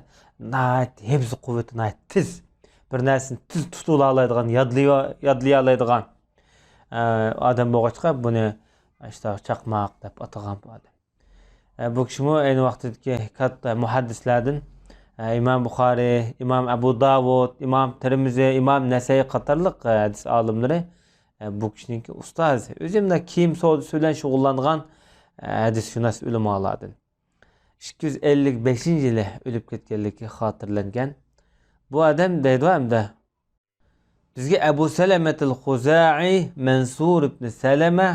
ناھايىتى ھىفزى قۇۋۋىتى ناھايىتى تېز. بىر نەرسىنى تېز تۇتۇۋالالايدىغان، يادلىيا-، يادلىيالايدىغان، ئە، ئادەم بولغاچقا بۇنى ئاشتا چاقماق دەپ ئاتىغان بۇ ئادەم. ئە، بۇ كىشىمۇ ئەينى ۋاقتىدىكى كاتتا مۇھەددىسلەردىن، ئە، ئىمام بۇخارىي، ئىمام ئەبۇ داۋۇد، ئىمام تىرمىزى، ئىمام نەسەي قاتارلىق، ئە، ھەدىس ئالىملىرى، ئە، بۇ كىشىنىڭكى ئۇستازى. ئۆزى مۇنداق كىيىم سودىسى بىلەن شۇغۇللانغان، ئە، ھەدىسشۇناس ئۆلىمالاردىن. ئىككى يۈز ئەللىك بەشىنچى يىلى ئۆلۈپ كەتكەنلىكى خاتىرىلەنگەن. بۇ ئادەم دەيدۇ ئەمدى، بىزگە ئەبۇ سەلەمەتىل خۇزائى مەنسۇر ئىبنى سەلەمە،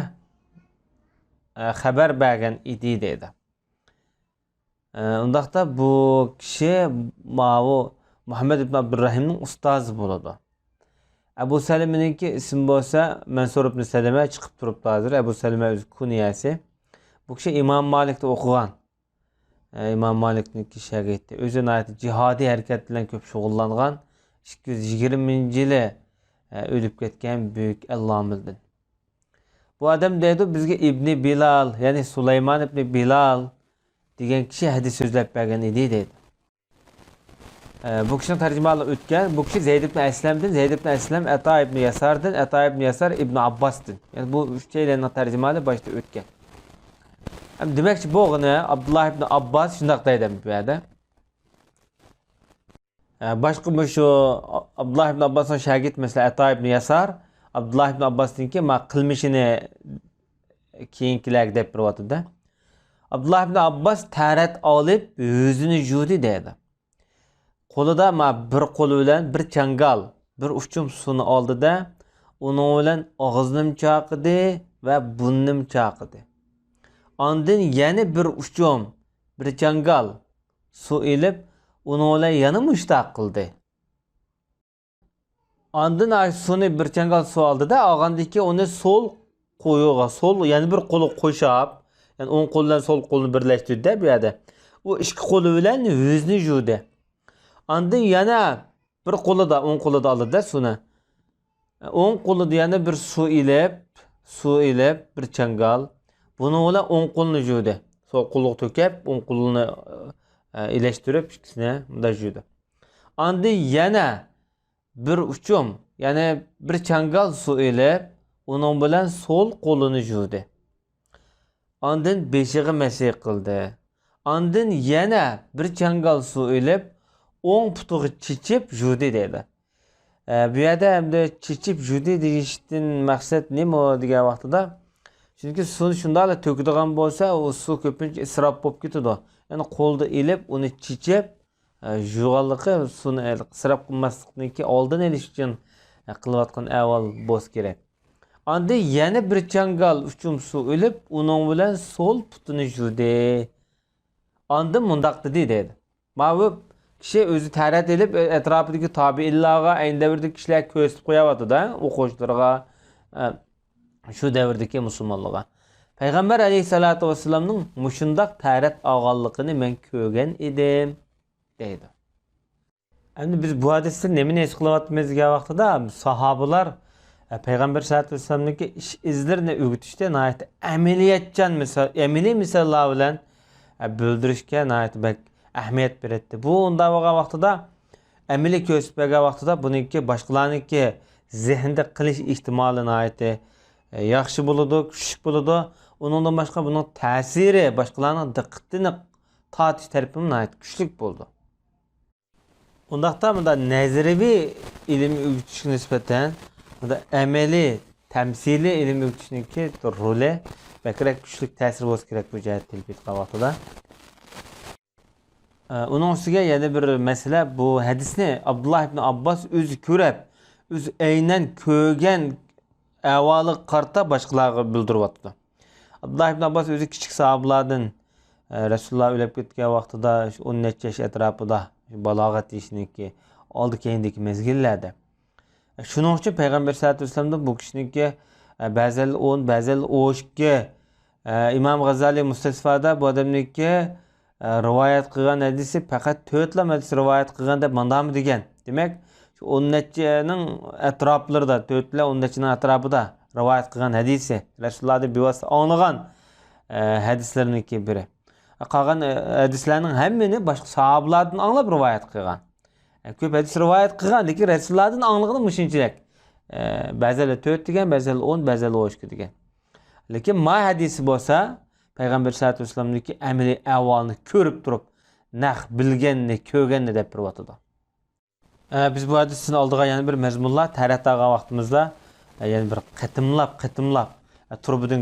ئە، خەۋەر بەرگەن ئىدى دەيدۇ. ئە، ئۇنداقتا بۇ كىشى ماۋۇ مۇھەممەد ئىبنى ئابدۇررەھىمنىڭ ئۇستازى بولىدۇ. ئەبۇ سەلەمىنىڭكى ئىسمى بولسا مەنسۇر ئىبنى سەلەمە چىقىپ تۇرۇپتۇ ھازىر. ئەبۇ سەلەمە ئۆزى كۇنيەسى. بۇ كىشى ئىمام مالىكتا ئوقۇغان. ئە، ئىمام مالىكنىڭكى شاگىرتى. ئۆزى ناھايىتى جىھادىي ھەرىكەت بىلەن كۆپ شۇغۇللانغان، ئىككى يۈز يىگىرمىنچى يىلى، ئە، ئۆلۈپ كەتكەن بۈيۈك ئەللامىدىن. بۇ ئادەم دەيدۇ، بىزگە ئىبنى بىلال، يەنى سۇلايمان ئىبنى بىلال دېگەن كىشى ھەدىس سۆزلەپ بەرگەن ئىدى دەيدۇ. ئە، بۇ كىشىنىڭ تەرجىمىھالى ئۆتكەن. بۇ كىشى زەيد ئىبن ئەسلەمدىن، زەيد ئىبن ئەسلەم ئەتا ئىبن ياساردىن، ئەتا ئىبن ياسار ئىبن ئابباستىن. يەنى بۇ ئۈچەيلەننىڭ تەرجىمىھالى باشتا ئۆتكەن. ھەم دېمەكچى بولغىنى، ئابدۇللا ئىبن ئابباس شۇنداق دەيدۇ بۇ يەردە. ئە، باشقا مۇشۇ ئابدۇللا ئىبن ئابباسنىڭ شاگىرتى، مەسىلەن، ئەتا ئىبن ياسار، ئابدۇللا ئىبن ئابباسنىڭكى ما قىلمىشىنى كېيىنكىلەرگە دەپ بېرىۋاتىدۇ. ئابدۇللا ئىبن ئابباس تەرەت ئالىپ، يۈزىنى يۇدى دەيدۇ. قولىدا ما بىر قولى بىلەن بىر چاڭگال، بىر ئۇچۇم سۇنى ئالدىدا، ئۇنىڭ بىلەن ئاغزىنىمۇ چايقىدى ۋە بۇرنىنىمۇ چايقىدى. ئاندىن يەنە بىر ئۇچۇم، بىر چاڭگال سۇ ئېلىپ، ئۇنىڭ بىلەن يەنە مۇشۇنداق قىلدى. ئاندىن ئاشۇ سۇنى، بىر چاڭگال سۇ ئالدىدا، ئالغاندىن كېيىن ئۇنى سول قويۇغا، سول، يەنە بىر قولىغا قوشاپ، يەنى ئوڭ قول بىلەن سول قولنى بىرلەشتۈردى بۇ يەردە. ئۇ ئىككى قولى بىلەن يۈزىنى يۇدى. ئاندىن يەنە بىر قولىدا، ئوڭ قولىدا ئالدىدا سۇنى. ئوڭ قولىدا يەنە بىر سۇ ئېلىپ، سۇ ئېلىپ، بىر چاڭگال. بۇنىڭ بىلەن ئوڭ قولىنى يۇدى. سول قولىغا تۆكۈپ، ئوڭ قولىنى، ئە، ئىلەشتۈرۈپ، ئىككىسىنى مۇنداق يۇدى. ئاندىن يەنە بىر ئۇچۇم، يەنى بىر چاڭگال سۇ ئېلىپ، ئۇنىڭ بىلەن سول قولىنى يۇدى. ئاندىن بېشىغا مەسح قىلدى. ئاندىن يەنە بىر چاڭگال سۇ ئېلىپ، ئوڭ پۇتىغا چېچىپ يۇدى دەيدۇ. ئە، بۇ يەردە ئەمدى چېچىپ يۇدى دېيىشتىن مەقسەت نېمە دېگەن ۋاقتىدا، چۈنكى سۇنى شۇنداقلا تۆكىدىغان بولسا، ئۇ سۇ كۆپىنچە ئىسراپ بولۇپ كېتىدۇ. يەنى قولدا ئېلىپ، ئۇنى چېچىپ، ئە، يۇغانلىقى سۇنى ئىسراپ قىلماسلىقنىڭكى ئالدىنى ئېلىش ئۈچۈن، ئە، قىلىۋاتقان ئەھۋال بولسا كېرەك. ئاندىن يەنە بىر چاڭگال ئۇچۇم سۇ ئېلىپ، ئۇنىڭ بىلەن سول پۇتىنى يۇدى. ئاندىن مۇنداق دېدى، دەيدۇ. ماۋۇ كىشى ئۆزى تەرەت ئېلىپ، ئەتراپىدىكى تابىئىنلارغا، ئەينى دەۋردىكى كىشىلەرگە كۆرسىتىپ قويۇۋاتىدۇ، ئوقۇغۇچىلىرىغا، ئە، شۇ دەۋردىكى مۇسۇلمانلارغا. پەيغەمبەر ئەلەيھىسسالاتۇ ۋەسسالامنىڭ مۇشۇنداق تەرەت ئالغانلىقىنى مەن كۆرگەن ئىدىم، دەيدۇ. ئەمدى بىز بۇ ھەدىستىن نېمىنى ھېس قىلىۋاتىمىز دېگەن ۋاقتىدا، ساھابىلار، ئە، پەيغەمبەر سەللەللاھۇ ئەلەيھى ۋەسەللەمنىڭكى ئىش ئىزلىرىنى ئۆگىتىشتە ناھايىتى ئەمەلىيەتچان مىسال، ئەمەلىي مىساللار بىلەن، ئە، بىلدۈرۈشكە ناھايىتى بەك ئەھمىيەت بېرەتتى. بۇ ئۇنداق بولغان ۋاقتىدا، ئەمەلىي كۆرسىتىپ بەرگەن ۋاقتىدا بۇنىڭكى باشقىلارنىڭكى زېھنىدە قېلىش ئېھتىمالى ناھايىتى، ئە، ياخشى بولىدۇ، كۈچلۈك بولىدۇ. ئۇنىڭدىن باشقا بۇنىڭ تەسىرى باشقىلارنىڭ دىققىتىنى تارتىش تەرىپىمۇ ناھايىتى كۈچلۈك بولىدۇ. ئۇنداقتا مۇنداق نەزەرىيەۋى ئىلىم ئۆگىتىشكە نىسبەتەن مۇنداق ئەمەلىي، تەمسىلىي ئىلىم ئۆگىتىشنىڭكى رولى بەكرەك كۈچلۈك تەسىر بولسا كېرەك بۇ جەھەتتە ئېلىپ ئېيتقان ۋاقتىدا. ئە، ئۇنىڭ ئۈستىگە يەنە بىر مەسىلە، بۇ ھەدىسنى ئابدۇللا ئىبن ئابباس ئۆزى كۆرۈپ، ئۆزى ئەينەن كۆرگەن ئەھۋالىغا قارىتا باشقىلارغا بىلدۈرۈۋاتىدۇ. ئابدۇللا ئىبن ئابباس ئۆزى كىچىك ساھابىلاردىن، ئە، رەسۇلۇللا ئۆلۈپ كەتكەن ۋاقتىدا شۇ ئون نەچچە ياش ئەتراپىدا، شۇ بالاغەت يېشىنىڭكى ئالدى كەينىدىكى مەزگىللەردە. شۇنىڭ ئۈچۈن پەيغەمبەر سەللەللاھۇ ئەلەيھى ۋەسەللەمدىن بۇ كىشىنىڭكى، ئە، بەزەن ئون، بەزەن ئون ئىككى، ئە، ئىمام غازالىي مۇستەسفادا بۇ ئادەمنىڭكى، ئە، رىۋايەت قىلغان ھەدىسى پەقەت تۆتلا ھەدىس رىۋايەت قىلغان دەپ ماندامۇ دېگەن. دېمەك، شۇ ئون نەچچىنىڭ ئەتراپلىرىدا، تۆتلا ئون نەچچىنىڭ ئەتراپىدا رىۋايەت قىلغان ھەدىسى، رەسۇلۇللادىن بىۋاسىتە ئاڭلىغان، ئە، ھەدىسلىرىنىڭكى بىرى. قالغان، ئە، ھەدىسلەرنىڭ ھەممىنى باشقا ساھابىلاردىن ئاڭلاپ رىۋايەت قىلغان. ئە، كۆپ ھەدىس رىۋايەت قىلغان، لېكىن رەسۇلۇللادىن ئاڭلىغىنى مۇشۇنچىلىك. ئە، بەزىلەر تۆت دېگەن، بەزىلەر ئون، بەزىلەر ئون ئىككى دېگەن. لېكىن ما ھەدىسى بولسا، پەيغەمبەر سەللەللاھۇ ئەلەيھى ۋەسەللەمنىڭكى ئەمەلىي ئەھۋالىنى كۆرۈپ تۇرۇپ، نەق بىلگەننى، كۆرگەننى دەپ بېرىۋاتىدۇ. ئە، بىز بۇ ھەدىستىن ئالىدىغان يەنە بىر مەزمۇنلار، تەرەت ئالغان ۋاقتىمىزدا، ئە، يەنە بىر قېتىملاپ، قېتىملاپ، ئە، تۇرۇبىدىن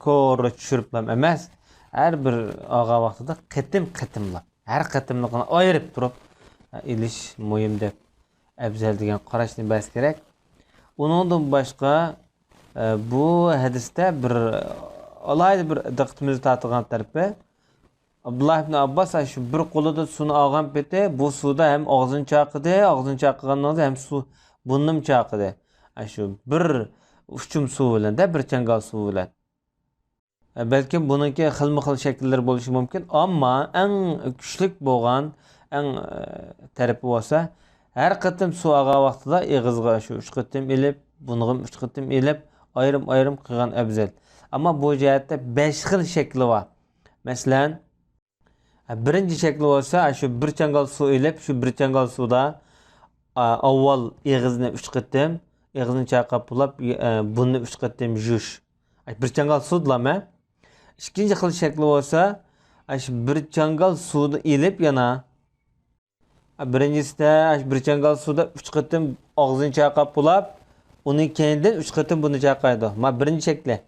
كورلا چۈشۈرۈپلا ئەمەس، ھەر بىر ئالغان ۋاقتىدا قېتىم، قېتىملاپ، ھەر قېتىملىقىنى ئايرىپ تۇرۇپ، ئە، ئېلىش مۇھىم دەپ، ئەۋزەل دېگەن قاراشنى بەرسە كېرەك. ئۇنىڭدىن باشقا، ئە، بۇ ھەدىستە بىر ئالاھىدە بىر دىققىتىمىزنى تارتىدىغان تەرىپى، ئابدۇللا ئىبن ئابباس شۇ بىر قولىدا سۇنى ئالغان پېتى، بۇ سۇدا ھەم ئاغزىنى چايقىدى، ئاغزىنى چايقىغاندىن ھەم سۇ بۇرنىنى چايقىدى. شۇ بىر ئۇچۇم سۇ بىلەن، دە، بىر چاڭگال سۇ بىلەن. بەلكىم بۇنىڭكى خىلمۇ خىل شەكىللىرى بولۇشى مۇمكىن، ئەمما ئەڭ كۈچلۈك بولغان، ئەڭ، ئە، تەرىپى بولسا، ھەر قېتىم سۇ ئالغان ۋاقتىدا ئېغىزغا شۇ ئۈچ قېتىم ئېلىپ، بۇرنىغا ئۈچ قېتىم ئېلىپ، ئايرىم-ئايرىم قىلغان ئەۋزەل. ئەمما بۇ جەھەتتە بەش خىل شەكلى بار. مەسىلەن، ھە، بىرىنچى شەكلى بولسا، شۇ بىر چاڭگال سۇ ئېلىپ، شۇ بىر چاڭگال سۇدا، ئا، ئاۋۋال ئېغىزنى ئۈچ قېتىم، ئېغىزنى چايقاپ بۇلاپ، ئە، بۇرنىنى ئۈچ قېتىم يۇيۇش. ئە، بىر چاڭگال سۇدىلا مەن. ئىككىنچى خىل شەكلى بولسا، ئە، شۇ بىر چاڭگال سۇنى ئېلىپ يەنە، ئە، بىرىنچىسىدە، ئە، شۇ بىر چاڭگال سۇدا ئۈچ قېتىم ئاغزىنى چايقاپ بۇلاپ، ئۇنىڭ كەينىدىن ئۈچ قېتىم بۇرنىنى چايقايدۇ. ما بىرىنچى شەكلى.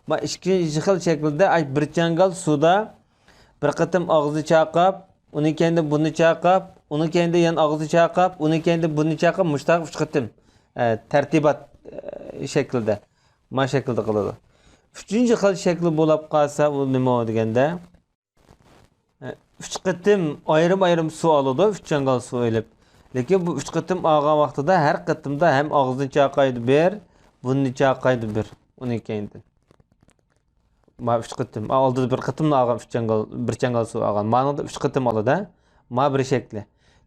ما ئىككىنچى خىل شەكلىدە، ئە، بىر چاڭگال سۇدا بىر قېتىم ئاغزىنى چايقاپ، ئۇنىڭ كەينىدىن بۇرنىنى چايقاپ، ئۇنىڭ كەينىدىن يەنە ئاغزىنى چايقاپ، ئۇنىڭ كەينىدىن بۇرنىنى چايقاپ، مۇشۇنداق ئۈچ قېتىم، ئە، تەرتىبات، ئە، شەكلىدە، ما شەكىلدە قىلىدۇ. ئۈچىنچى خىل شەكلى بولۇپ قالسا، ئۇ نېمە دېگەندە، ئە، ئۈچ قېتىم ئايرىم-ئايرىم سۇ ئالىدۇ، ئۈچ چاڭگال سۇ ئېلىپ. لېكىن بۇ ئۈچ قېتىم ئالغان ۋاقتىدا ھەر قېتىمدا ھەم ئاغزىنى چايقايدۇ بىر، بۇرنىنى چايقايدۇ بىر، ئۇنىڭ كەينىدىن. ما ئۈچ قېتىم. ئا، ئالدىدا بىر قېتىملا ئالغان، ئۈچ چاڭگال، بىر چاڭگال سۇ ئالغان. مانىڭدا ئۈچ قېتىم ئالىدۇ. ما بىر شەكلى.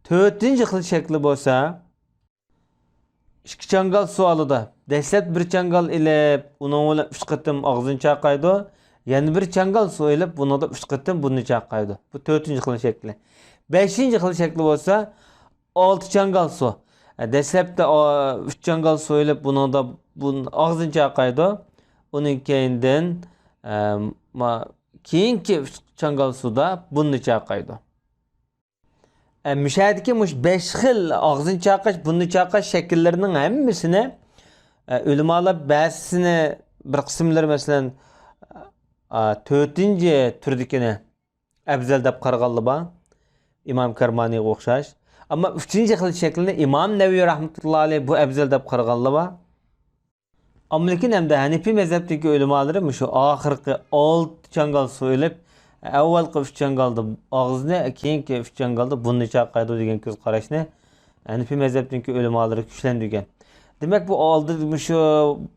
تۆتىنچى خىل شەكلى بولسا، ئىككى چاڭگال سۇ ئالىدۇ. دەسلەپ بىر چاڭگال ئېلىپ، ئۇنىڭ بىلەن ئۈچ قېتىم ئاغزىنى چايقايدۇ. يەنە بىر چاڭگال سۇ ئېلىپ، بۇنىڭدا ئۈچ قېتىم بۇرنىنى چايقايدۇ. بۇ تۆتىنچى خىل شەكلى. بەشىنچى خىل شەكلى بولسا، ئالتە چاڭگال سۇ. ئە، دەسلەپتە، ئا، ئۈچ چاڭگال سۇ ئېلىپ، بۇنىڭدا بۇ ئاغزىنى چايقايدۇ. ئۇنىڭ كەينىدىن، ئە، ما-، كېيىنكى ئۈچ چاڭگال سۇدا بۇرنىنى چايقايدۇ. ئە، مۇشۇ يەردىكى مۇشۇ بەش خىل ئاغزىنى چايقاش، بۇرنىنى چايقاش شەكىللىرىنىڭ ھەممىسىنى، ئە، ئۆلىمالار بەزىسىنى، بىر قىسىملىرى، مەسىلەن، ئا، تۆتىنچى تۈردىكىنى ئەۋزەل دەپ قارىغانلار بار. ئىمام كەرمانىغا ئوخشاش. ئەمما ئۈچىنچى خىل شەكىلنى ئىمام نەۋەۋى رەھمەتۇللا ئەلەيھ بۇ ئەۋزەل دەپ قارىغانلار بار. ئەمما لېكىن ھەمدە ھەنىپىي مەزھەپتىكى ئۆلىمالىرى مۇشۇ ئاخىرقى ئالتە چاڭگال سۇ ئېلىپ، ئەۋۋالقى ئۈچ چاڭگالدا ئاغزىنى، كېيىنكى ئۈچ چاڭگالدا بۇرنىنى چايقايدۇ دېگەن كۆز قاراشنى ھەنىپىي مەزھەپتىكى ئۆلىمالىرى كۈچلەندۈرگەن. دېمەك، بۇ ئالدىدا، مۇشۇ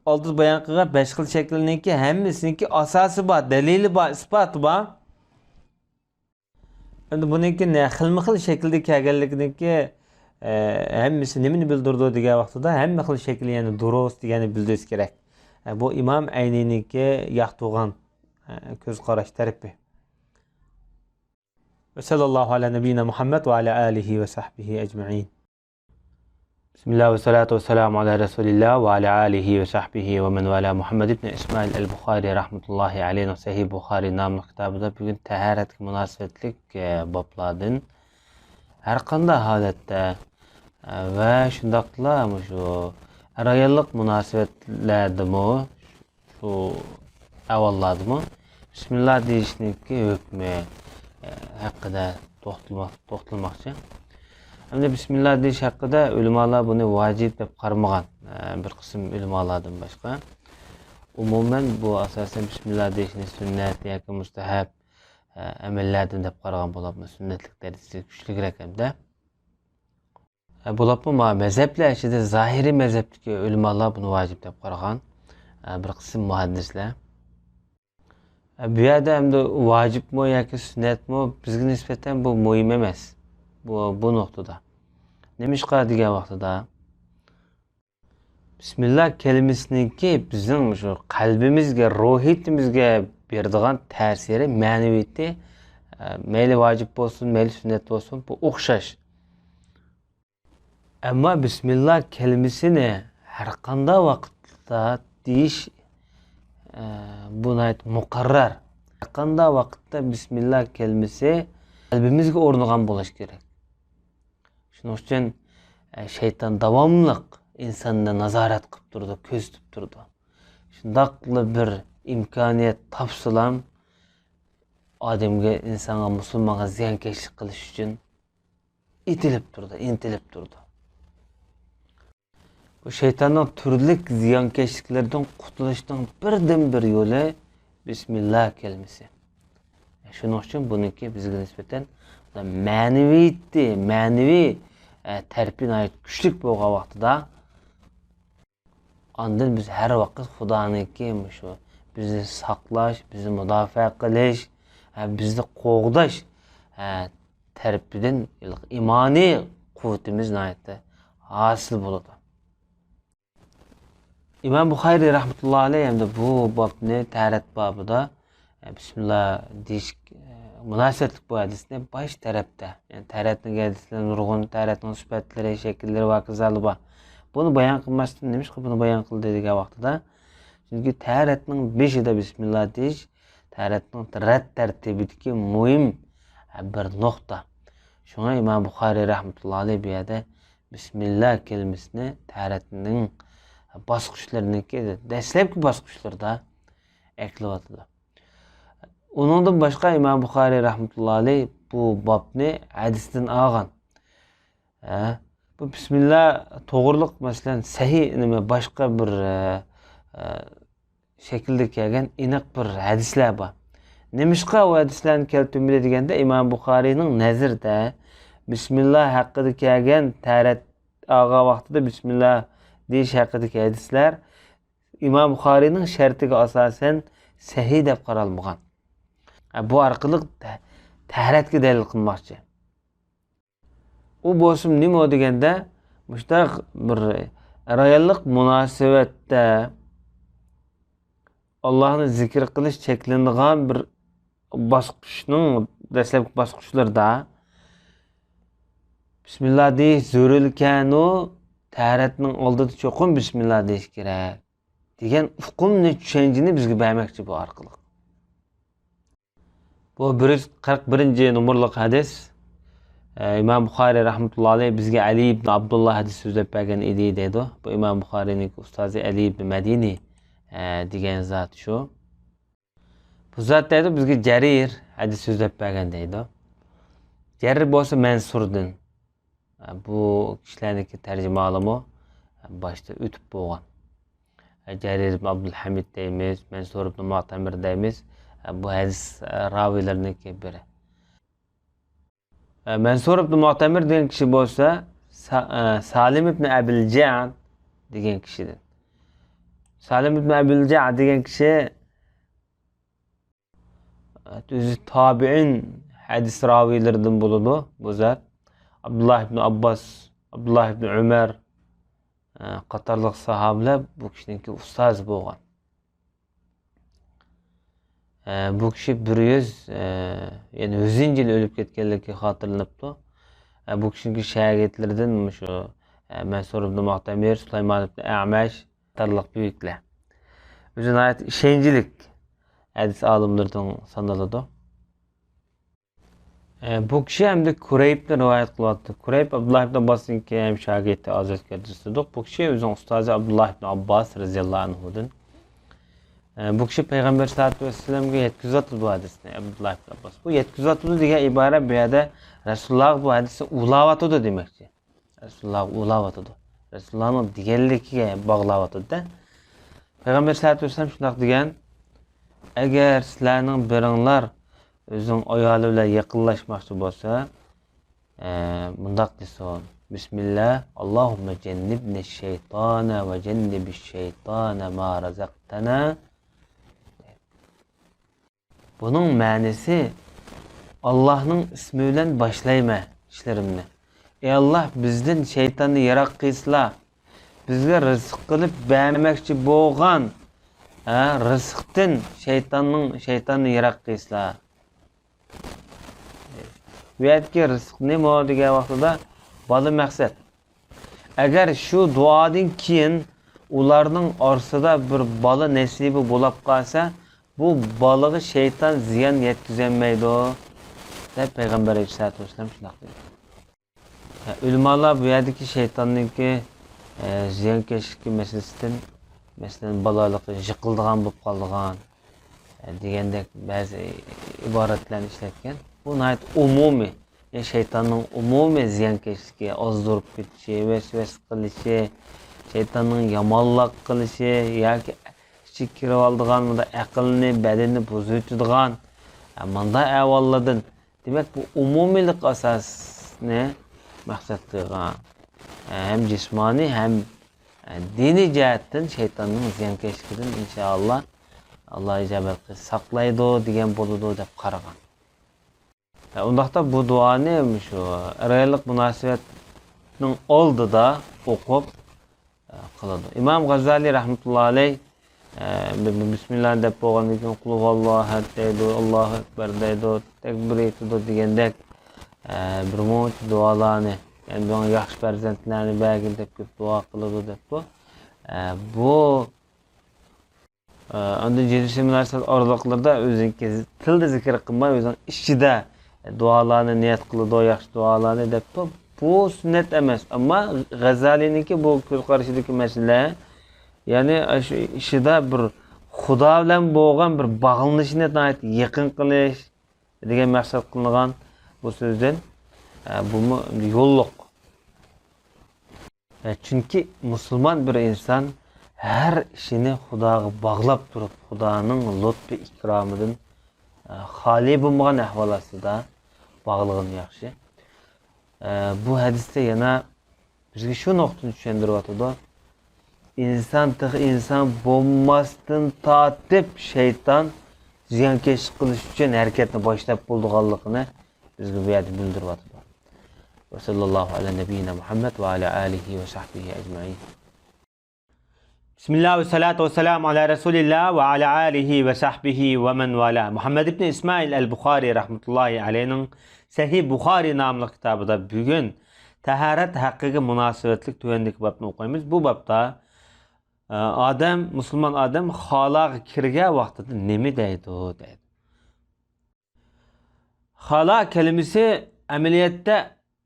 ئالدىدا بايان قىلغان بەش خىل شەكىلنىڭكى ھەممىسىنىڭكى ئاساسى بار، دەلىلى بار، ئىسپاتى بار. ئەمدى بۇنىڭكى نە-، خىلمۇ خىل شەكىلدە كەلگەنلىكىنىڭكى، ئە، ھەممىسى نېمىنى بىلدۈرىدۇ دېگەن ۋاقتىدا، ھەممە خىل شەكىل يەنە دۇرۇس دېگەننى بىلدۈرۈش كېرەك. ئە، بۇ ئىمام ئەينىنىڭكى ياقتۇرغان، ئە، كۆز قاراش تەرىپى. وصلى الله على نبينا محمد وعلى آله وصحبه أجمعين. بسم الله والصلاة والسلام على رسول الله وعلى آله وصحبه ومن والاه. مۇھەممەد ئىبن ئىسمائىل ئەل بۇخارىي رەھمەتۇللاھى ئەلەيھىنىڭ سەھىھ بۇخارىي ناملىق كىتابىدا بۈگۈن تەھارەتكە مۇناسىۋەتلىك، ئە، بابلاردىن ھەر قانداق ھالەتتە، ئە، ۋە شۇنداقلا مۇشۇ ئەر-ئاياللىق مۇناسىۋەتلەردىمۇ شۇ ئەھۋاللاردىمۇ بىسمىللا دېيىشنىڭكى ھۆكمى، ئە، ھەققىدە توختىلىماق-، توختىلىماقچى. ئەمدى بىسمىللا دېيىش ھەققىدە ئۆلىمالار بۇنى ۋاجىپ دەپ قارىمىغان، ئە، بىر قىسىم ئۆلىمالاردىن باشقا. ئومۇمەن، بۇ ئاساسەن بىسمىللا دېيىشنى سۈننەت ياكى مۇستەھەب، ئە، ئەمەللەردىن دەپ قارىغان بولۇپمۇ، سۈننەتلىك دەرىجىسى كۈچلۈكرەك ھەمدە. ئە، بولۇپمۇ ما مەزھەپلەر ئىچىدە زاھىرىي مەزھەپتىكى ئۆلىمالار بۇنى ۋاجىپ دەپ قارىغان، ئە، بىر قىسىم مۇھەددىسلەر. ئە، بۇ يەردە ئەمدى ۋاجىپمۇ ياكى سۈننەتمۇ بىزگە نىسبەتەن بۇ مۇھىم ئەمەس. بۇ، بۇ نۇقتىدا. نېمىشقا دېگەن ۋاقتىدا، بىسمىللا كەلىمىسىنىڭكى بىزنىڭ شۇ قەلبىمىزگە، روھىيىتىمىزگە بېرىدىغان تەسىرى، مەنىۋىيىتى، ئە، مەيلى ۋاجىپ بولسۇن، مەيلى سۈننەت بولسۇن، بۇ ئوخشاش. ئەمما بىسمىللا كەلىمىسىنى ھەر قانداق ۋاقىتتا دېيىش، ئە، بۇ ناھايىتى مۇقەررەر. ھەر قانداق ۋاقىتتا بىسمىللا كەلىمىسى قەلبىمىزگە ئورنىغان بولۇشى كېرەك. شۇنىڭ ئۈچۈن، ئە، شەيتان داۋاملىق ئىنساننى نازارەت قىلىپ تۇرىدۇ، كۆزىتىپ تۇرىدۇ. شۇنداقلا بىر ئىمكانىيەت تاپسىلام، ئادەمگە، ئىنسانغا، مۇسۇلمانغا زىيانكەشلىك قىلىش ئۈچۈن ئېتىلىپ تۇرىدۇ، ئىنتىلىپ تۇرىدۇ. بۇ شەيتاننىڭ تۈرلۈك زىيانكەشلىكلىرىدىن قۇتۇلۇشنىڭ بىردىنبىر يولى بىسمىللا كەلىمىسى. شۇنىڭ ئۈچۈن بۇنىڭكى بىزگە نىسبەتەن مەنىۋىيىتى، مەنىۋى، ئە، تەرىپى ناھايىتى كۈچلۈك بولغان ۋاقتىدا، ئاندىن بىز ھەر ۋاقىت خۇدانىڭكى مۇشۇ بىزنى ساقلاش، بىزنى مۇداپىئە قىلىش، ھە، بىزنى قوغداش، ھە، تەرىپىدىن ئىمانىي قۇۋۋىتىمىز ناھايىتى ھاسىل بولىدۇ. ئىمام بۇخارىي رەھمەتۇللا ئەلەيھ ھەمدە بۇ بابنى تەھارەت بابىدا، ئە، بىسمىللا دېيىش، ئە، مۇناسىۋەتلىك بۇ ھەدىسنى باش تەرەپتە، يەنى تەھارەتنىڭ ھەدىسلىرى نۇرغۇن، تەھارەتنىڭ سۈپەتلىرى، شەكىللىرى ۋە ھاكازالار بار. بۇنى بايان قىلماستىن، نېمىشقا بۇنى بايان قىلدى دېگەن ۋاقتىدا، چۈنكى تەھارەتنىڭ بېشىدا بىسمىللا دېيىش تەھارەتنىڭ رەت تەرتىپىدىكى مۇھىم بىر نۇقتا. شۇڭا ئىمام بۇخارىي رەھمەتۇللا ئەلەيھ بۇ يەردە بىسمىللا كەلىمىسىنى تەھارەتنىڭ باسقۇچلىرىنىڭكى دەسلەپكى باسقۇچلىرىدا ئەكلىۋاتىدۇ. ئۇنىڭدىن باشقا ئىمام بۇخارىي رەھمەتۇللا ئەلەيھ بۇ بابنى ھەدىستىن ئالغان. ھە، بۇ بىسمىللا توغرىلىق، مەسىلەن، سەھىھ، نېمە، باشقا بىر، ئە، ئە، شەكىلدە كەلگەن ئېنىق بىر ھەدىسلەر بار. نېمىشقا ئۇ ھەدىسلەرنى كەلتۈرمىدى دېگەندە، ئىمام بۇخارىينىڭ نەزىرىدە بىسمىللا ھەققىدە كەلگەن تەھارەت ئالغان ۋاقتىدا بىسمىللا دېيىش ھەققىدىكى ھەدىسلەر ئىمام بۇخارىينىڭ شەرتىگە ئاساسەن سەھىھ دەپ قارالمىغان. ھە، بۇ ئارقىلىق تە-، تەھارەتكە دەلىل قىلماقچى. ئۇ بولسىمۇ نېمە ئۇ دېگەندە، مۇشۇنداق بىر ئەر-ئاياللىق مۇناسىۋەتتە ئاللاھنى زىكىر قىلىش چەكلىنىدىغان بىر باسقۇچنىڭ دەسلەپكى باسقۇچلىرىدا بىسمىللا دېيىش زۆرۈركەنۇ، تەھارەتنىڭ ئالدىدا چوقۇم بىسمىللا دېيىش كېرەك دېگەن ئۇقۇمنى، چۈشەنچىنى بىزگە بەرمەكچى بۇ ئارقىلىق. بۇ بىر يۈز قىرىق بىرىنچى نومۇرلۇق ھەدىس. ئە، ئىمام بۇخارىي رەھمەتۇللا ئەلەيھ بىزگە ئەلى ئىبن ئابدۇللا ھەدىس سۆزلەپ بەرگەن ئىدى دەيدۇ. بۇ ئىمام بۇخارىينىڭ ئۇستازى ئەلى ئىبن مەدىنى، ئە، دېگەن زات شۇ. بۇ زات دەيدۇ، بىزگە جەرىر ھەدىس سۆزلەپ بەرگەن دەيدۇ. جەرىر بولسا مەنسۇردىن. بۇ كىشىلەرنىڭكى تەرجىمىھالىمۇ باشتا ئۆتۈپ بولغان. جەرىر ئىبن ئابدۇلھەمىد دەيمىز، مەنسۇر ئىبن مۇئتەمىر دەيمىز. بۇ ھەدىس راۋىيلىرىنىڭكى بىرى. مەنسۇر ئىبن مۇئتەمىر دېگەن كىشى بولسا سا-، سالىم ئىبن ئەبىل جەئد دېگەن كىشىدىن. سالىم ئىبن ئەبىل جەئد دېگەن كىشى ئۆزى تابىئىن ھەدىس راۋىيلىرىدىن بولىدۇ بۇ زات. ئابدۇللا ئىبن ئابباس، ئابدۇللا ئىبن ئۆمەر، ئە، قاتارلىق ساھابىلەر بۇ كىشىنىڭكى ئۇستازى بولغان. ئە، بۇ كىشى بىر يۈز، ئە، يەنى يۈزىنچى يىل ئۆلۈپ كەتكەنلىكى خاتىرىلىنىپتۇ. ئە، بۇ كىشىنىڭكى شاگىرتلىرىدىن مۇشۇ، ئە، مەنسۇر ئىبن مۇئتەمىر، سۇلايمان ئىبن ئەمەش، قاتارلىق بۈيۈكلەر. ئۆزى ناھايىتى ئىشەنچلىك ھەدىس ئالىملىرىدىن سانىلىدۇ. ئە، بۇ كىشى ھەمدە كۇرەيبتىن رىۋايەت قىلىۋاتىدۇ. كۇرەيب ئابدۇللا ئىبن ئابباسنىڭكى ھەم شاگىرتى، ئازاد كەلتۈرسىدۇق. بۇ كىشى ئۆزىنىڭ ئۇستازى ئابدۇللا ئىبن ئابباس رەزىياللاھۇ ئەنھۇدىن. ئە، بۇ كىشى پەيغەمبەر ساللاللاھۇ ئەلەيھى ۋەسەللەمگە يەتكۈزۈۋاتىدۇ بۇ ھەدىسنى، ئابدۇللا ئىبن ئابباس. بۇ يەتكۈزۈۋاتىدۇ دېگەن ئىبارە بۇ يەردە رەسۇلۇللاغا بۇ ھەدىسنى ئۇلاۋاتىدۇ دېمەكچى. رەسۇلۇللاغا ئۇلاۋاتىدۇ. رەسۇلۇللانىڭ دېگەنلىكىگە باغلاۋاتىدۇ-دە. پەيغەمبەر سەللەللاھۇ ئەلەيھى ۋەسەللەم شۇنداق دېگەن، ئەگەر سىلەرنىڭ بىرىڭلار ئۆزىنىڭ ئايالى بىلەن يېقىنلاشماقچى بولسا، ئە، مۇنداق دېسۇن، بىسمىللا، ئاللاھۇممە جەننىبنى شەيتانە ۋە جەننىبىش شەيتانە ما رەزەقتەنە. بۇنىڭ مەنىسى، ئاللاھنىڭ ئىسمى بىلەن باشلايمەن ئىشلىرىمنى. ئەي ئاللاھ، بىزدىن شەيتاننى يىراق قىلسىلا، بىزگە رىزىق قىلىپ بەرمەكچى بولغان، ھە، رىزىقتىن شەيتاننىڭ، شەيتاننى يىراق قىلسىلا. بۇ يەردىكى رىزىق نېمە دېگەن ۋاقتىدا بالا مەقسەت. ئەگەر شۇ دۇئادىن كېيىن ئۇلارنىڭ ئارىسىدا بىر بالا نېسىبى بولاپ قالسا، بۇ بالىغا شەيتان زىيان يەتكۈزەلمەيدۇ، دەپ پەيغەمبەر ئەلەيھىسسالاتۇ ۋەسسالام شۇنداق دېدى. ئۆلىمالار بۇ يەردىكى شەيتاننىڭكى، ئە، زىيانكەشلىكى مەسىلىسىدىن، مەسىلەن، بالىلىقى يىقىلىدىغان بولۇپ قالىدىغان، ئە، دېگەندەك بەزى ئىبارەتلەرنى ئىشلەتكەن. بۇ ناھايىتى ئومۇمىي. يەنى شەيتاننىڭ ئومۇمىي زىيانكەشلىكى، ئازدۇرۇپ كېتىشى، ۋەسۋەسە قىلىشى، شەيتاننىڭ يامانلىق قىلىشى ياكى ئىچىگە كىرىۋالىدىغان، مۇنداق ئەقىلنى، بەدىنىنى بۇزۇۋېتىدىغان، مۇنداق ئەھۋاللاردىن، دېمەك، بۇ ئومۇمىيلىق ئاساسنى مەقسەت قىلغان، ھەم جىسمانىي، ھەم دىنىي جەھەتتىن شەيتاننىڭ زىيانكەشلىكىدىن، ئىنشائاللا، ئاللا ئىجابەت قىلسا ساقلايدۇ دېگەن بولىدۇ، دەپ قارىغان. ئۇنداقتا بۇ دۇئانى مۇشۇ ئەر-ئاياللىق مۇناسىۋەتنىڭ ئالدىدا ئوقۇپ، ئە، قىلىدۇ. ئىمام غازالىي رەھمەتۇللا ئەلەيھ، ئە، بى-، بى-، بىسمىللا دەپ بولغاندىن كېيىن، قۇلھۇۋاللاھۇ ئەھەد دەيدۇ، ئاللاھۇ ئەكبەر دەيدۇ، تەكبىر ئېيتىدۇ دېگەندەك، ئە، بىر مۇنچە دۇئالارنى، يەنى ماڭا ياخشى پەرزەنتلەرنى بەرگىن دەپ كۆپ دۇئا قىلىدۇ دەپتۇ. ئە، بۇ، ئە، ئاندىن جىنسىي مۇناسىۋەت ئارىلىقلىرىدا ئۆزىنىڭكى تىلدا زىكىر قىلماي، ئۆزىنىڭ ئىچىدە دۇئالارنى نىيەت قىلىدۇ، ياخشى دۇئالارنى دەپتۇ. بۇ سۈننەت ئەمەس. ئەمما غەززالىنىڭكى بۇ كۆز قارىشىدىكى مەسىلە، يەنى شۇ ئىشىدا بىر خۇدا بىلەن بولغان بىر باغلىنىشنى ناھايىتى يېقىن قىلىش دېگەن مەقسەت قىلىنغان بۇ سۆزدىن، ئە، بۇمۇ يوللۇق. ئە، چۈنكى مۇسۇلمان بىر ئىنسان ھەر ئىشىنى خۇداغا باغلاپ تۇرۇپ، خۇدانىڭ لۇتپى ئىكرامىدىن، ئە، خالىي بولمىغان ئەھۋال ئاستىدا باغلىغىنى ياخشى. ئە، بۇ ھەدىستە يەنە بىزگە شۇ نۇقتىنى چۈشەندۈرۈۋاتىدۇ. ئىنسان تېخى ئىنسان بولماستىن تارتىپ شەيتان زىيانكەشلىك قىلىش ئۈچۈن ھەرىكەتنى باشلاپ بولىدىغانلىقىنى بىزگە بۇ يەردە بىلدۈرۈۋاتىدۇ. وصلى الله على نبينا محمد وعلى آله وصحبه أجمعين. بسم الله والصلاة والسلام على رسول الله وعلى آله وصحبه ومن والاه. مۇھەممەد ئىبنى ئىسمائىل ئەل بۇخارىي رەھمەتۇللاھى ئەلەيھىنىڭ سەھىھ بۇخارىي ناملىق كىتابىدا بۈگۈن تاھارەت ھەققىگە مۇناسىۋەتلىك تۆۋەندىكى بابنى ئوقۇيمىز. بۇ بابتا، ئە، ئادەم، مۇسۇلمان ئادەم خالاغا كىرگەن ۋاقتىدا نېمە دەيدۇ؟ دەيدۇ. خالا كەلىمىسى ئەمەلىيەتتە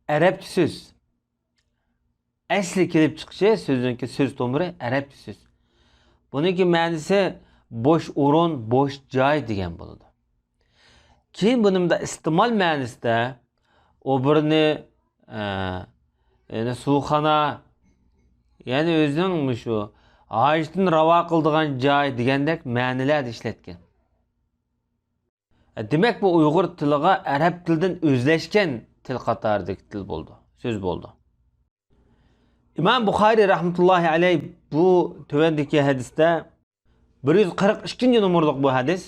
ئەرەبچە سۆز. ئەسلى كېلىپ چىقىشى، سۆزنىڭكى سۆز تومۇرى ئەرەبچە سۆز. بۇنىڭكى مەنىسى بوش ئورۇن، بوش جاي دېگەن بولىدۇ. كېيىن بۇنى مۇنداق ئىستېمال مەنىسىدە ئوبورنى، ئە، يەنى سۇخانا، يەنى ئۆزىنىڭ مۇشۇ ھاجىتىنى راۋا قىلىدىغان جاي دېگەندەك مەنىلەردە ئىشلەتكەن. دېمەك، بۇ ئۇيغۇر تىلىغا ئەرەب تىلىدىن ئۆزلەشكەن تىل قاتارىدىكى تىل بولدى، سۆز بولدى. ئىمام بۇخارىي رەھمەتۇللاھى ئەلەيھ بۇ تۆۋەندىكى ھەدىستە بىر يۈز قىرىق ئىككىنچى نومۇرلۇق بۇ ھەدىس.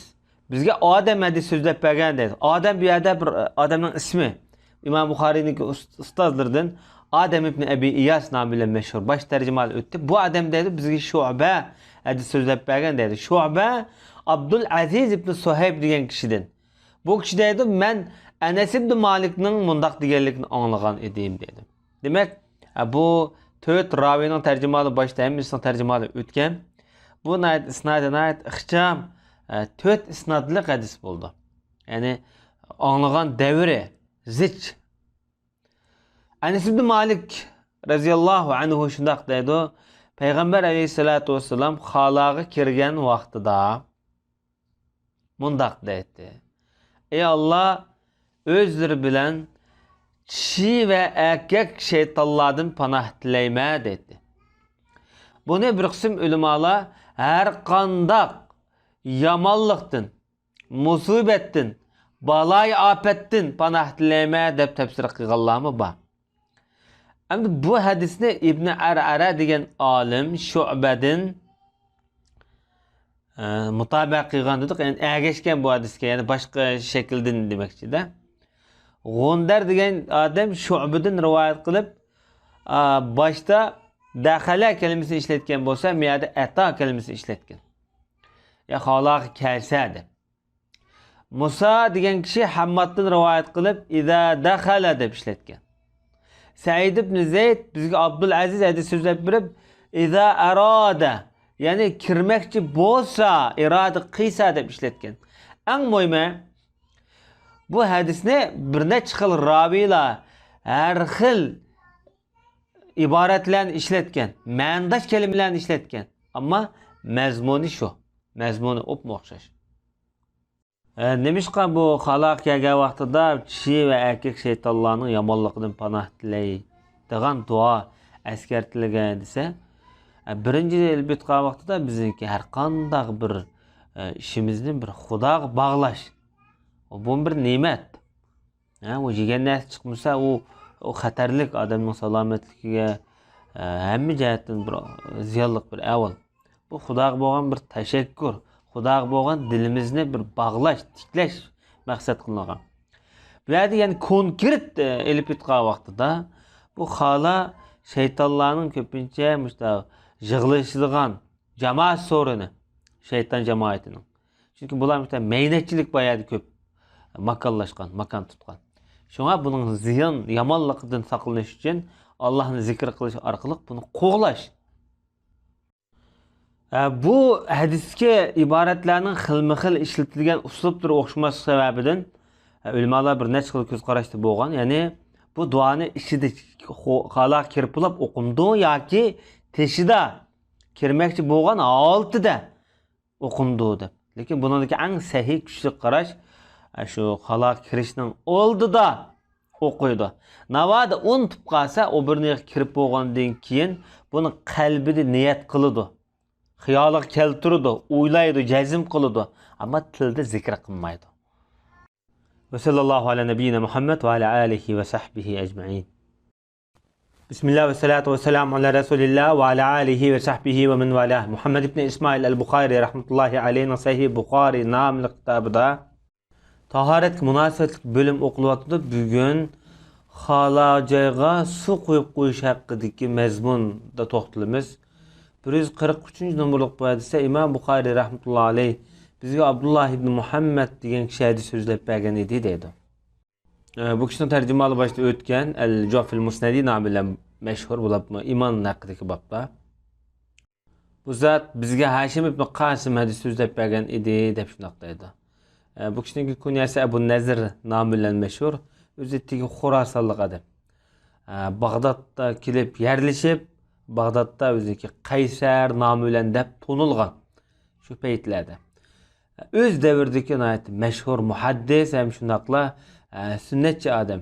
بىزگە ئادەم ھەدىس سۆزلەپ بەرگەن دەيدۇ. ئادەم بۇ يەردە بىر، ئە، ئادەمنىڭ ئىسمى. ئىمام بۇخارىينىڭكى ئۇس-، ئۇستازلىرىدىن ئادەم ئىبنى ئەبى ئىياس نامى بىلەن مەشھۇر باش تەرجىمھال ئۆتتى. بۇ ئادەم دەيدۇ، بىزگە شۇبە ھەدىس سۆزلەپ بەرگەن دەيدۇ. شۇبە ئابدۇل ئەزىز ئىبنى سۇھەيب دېگەن كىشىدىن. بۇ كىشى دەيدۇ، مەن ئەنەس ئىبنى مالىكنىڭ مۇنداق دېگەنلىكىنى ئاڭلىغان ئىدىم دەيدۇ. دېمەك، بۇ تۆت راۋىنىڭ تەرجىمھالى باشتا ھەممىسىنىڭ تەرجىمھالى ئۆتكەن. بۇ ناھايىتى ئىسنادى ناھايىتى ئىخچام، تۆت ئىسنادلىق ھەدىس بولدى. يەنى ئاڭلىغان دەۋرى زىچ. ئەنەس ئىبنى مالىك رەزىياللاھۇ ئەنھۇ شۇنداق دەيدۇ، پەيغەمبەر ئەلەيھىسسالاتۇ ۋەسسالام خالاغا كىرگەن ۋاقتىدا مۇنداق دەيتتى، ئەي ئاللا، ئۆزلىرى بىلەن چىشى ۋە ئەركەك شەيتانلاردىن پاناھ تىلەيمەن دەيتتى. بۇنى بىر قىسىم ئۆلىمالار ھەر قانداق يامانلىقتىن، مۇسىبەتتىن، بالايىئاپەتتىن پاناھ تىلەيمەن دەپ تەپسىر قىلغانلارمۇ بار. ئەمدى بۇ ھەدىسنى ئىبنى ئەرئەرە دېگەن ئالىم شۇبەدىن، ئە، مۇتابىئە قىلغان دېدۇق، يەنى ئەگەشكەن بۇ ھەدىسكە، يەنى باشقا شەكىلدىن دېمەكچىدە. غۇندەر دېگەن ئادەم شۇبىدىن رىۋايەت قىلىپ، ئا، باشتا دەخەلە كەلىمىسىنى ئىشلەتكەن بولسا، بۇ يەردە ئەتا كەلىمىسىنى ئىشلەتكەن. يا خالاغا كەلسە دەپ. مۇسا دېگەن كىشى ھەممادتىن رىۋايەت قىلىپ، ئىزا دەخەلە دەپ ئىشلەتكەن. سەئىد ئىبن زەيد بىزگە ئابدۇل ئەزىز ھەدىس سۆزلەپ بېرىپ، ئىزا ئەرادە، يەنى كىرمەكچى بولسا، ئىرادە قىلسا دەپ ئىشلەتكەن. ئەڭ مۇھىمى، بۇ ھەدىسنى بىر نەچچە خىل راۋىيلار ھەر خىل ئىبارەتلەرنى ئىشلەتكەن، مەنىداش كەلىمىلەرنى ئىشلەتكەن. ئەمما مەزمۇنى شۇ. مەزمۇنى ئوپمۇ ئوخشاش. ئە، نېمىشقا بۇ خالاغا كەلگەن ۋاقتىدا چىشى ۋە ئەركەك شەيتانلارنىڭ يامانلىقىدىن پاناھ تىلەيدىغان دۇئا ئەسكەرتىلگەن دېسە، ئە، بىرىنچى ئېلىپ ئېيتقان ۋاقتىدا بىزنىڭكى ھەر قانداق بىر، ئە، ئىشىمىزنى بىر خۇداغا باغلاش، بۇ بىر نېمەت. ھە، ئۇ يېگەن نەرسە چىقمىسا، ئۇ، ئۇ خەتەرلىك، ئادەمنىڭ سالامەتلىكىگە، ئە، ھەممە جەھەتتىن بىر زىيانلىق بىر ئەھۋال. بۇ خۇداغا بولغان بىر تەشەككۈر، خۇداغا بولغان دىلىمىزنى بىر باغلاش، تىكلەش مەقسەت قىلىنغان. بۇ يەردە يەنە كونكرېت، ئە، ئېلىپ ئېيتقان ۋاقتىدا، بۇ خالا شەيتانلارنىڭ كۆپىنچە مۇشۇنداق يىغىلىشىدىغان جامائەت سورۇنى، شەيتان جامائىتىنىڭ. چۈنكى بۇلار مۇشۇنداق مەينەتچىلىك بار يەردە كۆپ. ماكانلاشقان، ماكان تۇتقان. شۇڭا بۇنىڭ زىيان، يامانلىقىدىن ساقلىنىش ئۈچۈن ئاللاھنى زىكىر قىلىش ئارقىلىق بۇنى قوغلاش. ھە، بۇ ھەدىستىكى ئىبارەتلەرنىڭ خىلمۇ خىل ئىشلىتىلگەن ئۇسلۇبلىرى ئۆخشىماسلىق سەۋەبىدىن، ھە، ئۆلىمالار بىر نەچچە خىل كۆز قاراشتا بولغان. يەنى بۇ دۇئانى ئىچىدە خو-، خالا كىرىپ بولۇپ ئوقۇمدۇ ياكى تېشىدا كىرمەكچى بولغان ھالىتىدە ئوقۇمدۇ دەپ. لېكىن بۇنىڭدىكى ئەڭ سەھىھ، كۈچلۈك قاراش، ئە، شۇ خالا كىرىشنىڭ ئالدىدا ئوقۇيدۇ. ناۋادا ئۇنتۇپ قالسا، ئوبۇرنىغا كىرىپ بولغاندىن كېيىن بۇنى قەلبىدە نىيەت قىلىدۇ. خىيالىغا كەلتۈرىدۇ، ئويلايدۇ، جەزم قىلىدۇ. ئەمما تىلدا زىكىر قىلمايدۇ. وصلى الله على نبينا محمد وعلى آله وصحبه أجمعين. بسم الله والصلاة والسلام على رسول الله وعلى آله وصحبه ومن والاه. مۇھەممەد ئىبنى ئىسمائىل ئەل بۇخارى رەھمەتۇللاھى ئەلەيھىنىڭ سەھىھ بۇخارى ناملىق كىتابىدا تاھارەتكە مۇناسىۋەتلىك بۆلۈم ئوقۇلۇۋاتىدۇ. بۈگۈن خالا جايغا سۇ قۇيۇپ قويۇش ھەققىدىكى مەزمۇندا توختىلىمىز. بىر يۈز قىرىق ئۈچىنچى نومۇرلۇق بۇ ھەدىستە ئىمام بۇخارى رەھمەتۇللاھى ئەلەيھ بىزگە ئابدۇللاھ ئىبنى مۇھەممەد دېگەن كىشى ھەدىس سۆزلەپ بەرگەن ئىدى دەيدۇ. ئە، بۇ كىشىنىڭ تەرجىمىھالى باشتا ئۆتكەن، ئەل جۇئەفىل مۇسنەدى نامى بىلەن مەشھۇر بولۇپمۇ ئىمان ھەققىدىكى بابتا. بۇ زات بىزگە ھاشىم ئىبنى قاسىم ھەدىس سۆزلەپ بەرگەن ئىدى، دەپ شۇنداق دەيدۇ. ئە، بۇ كىشىنىڭكى كۇنيەسى ئەبۇ نەزىر نامى بىلەن مەشھۇر. ئۆزى تېگى خوراسانلىق ئادەم. ئە، باغدادتا كېلىپ يەرلىشىپ، باغدادتا ئۆزىنىڭكى قەيسەر نامى بىلەن دەپ تونۇلغان شۇ پەيتلەردە. ئۆز دەۋرىدىكى ناھايىتى مەشھۇر مۇھەددىس ھەم شۇنداقلا، ئە، سۈننەتچى ئادەم.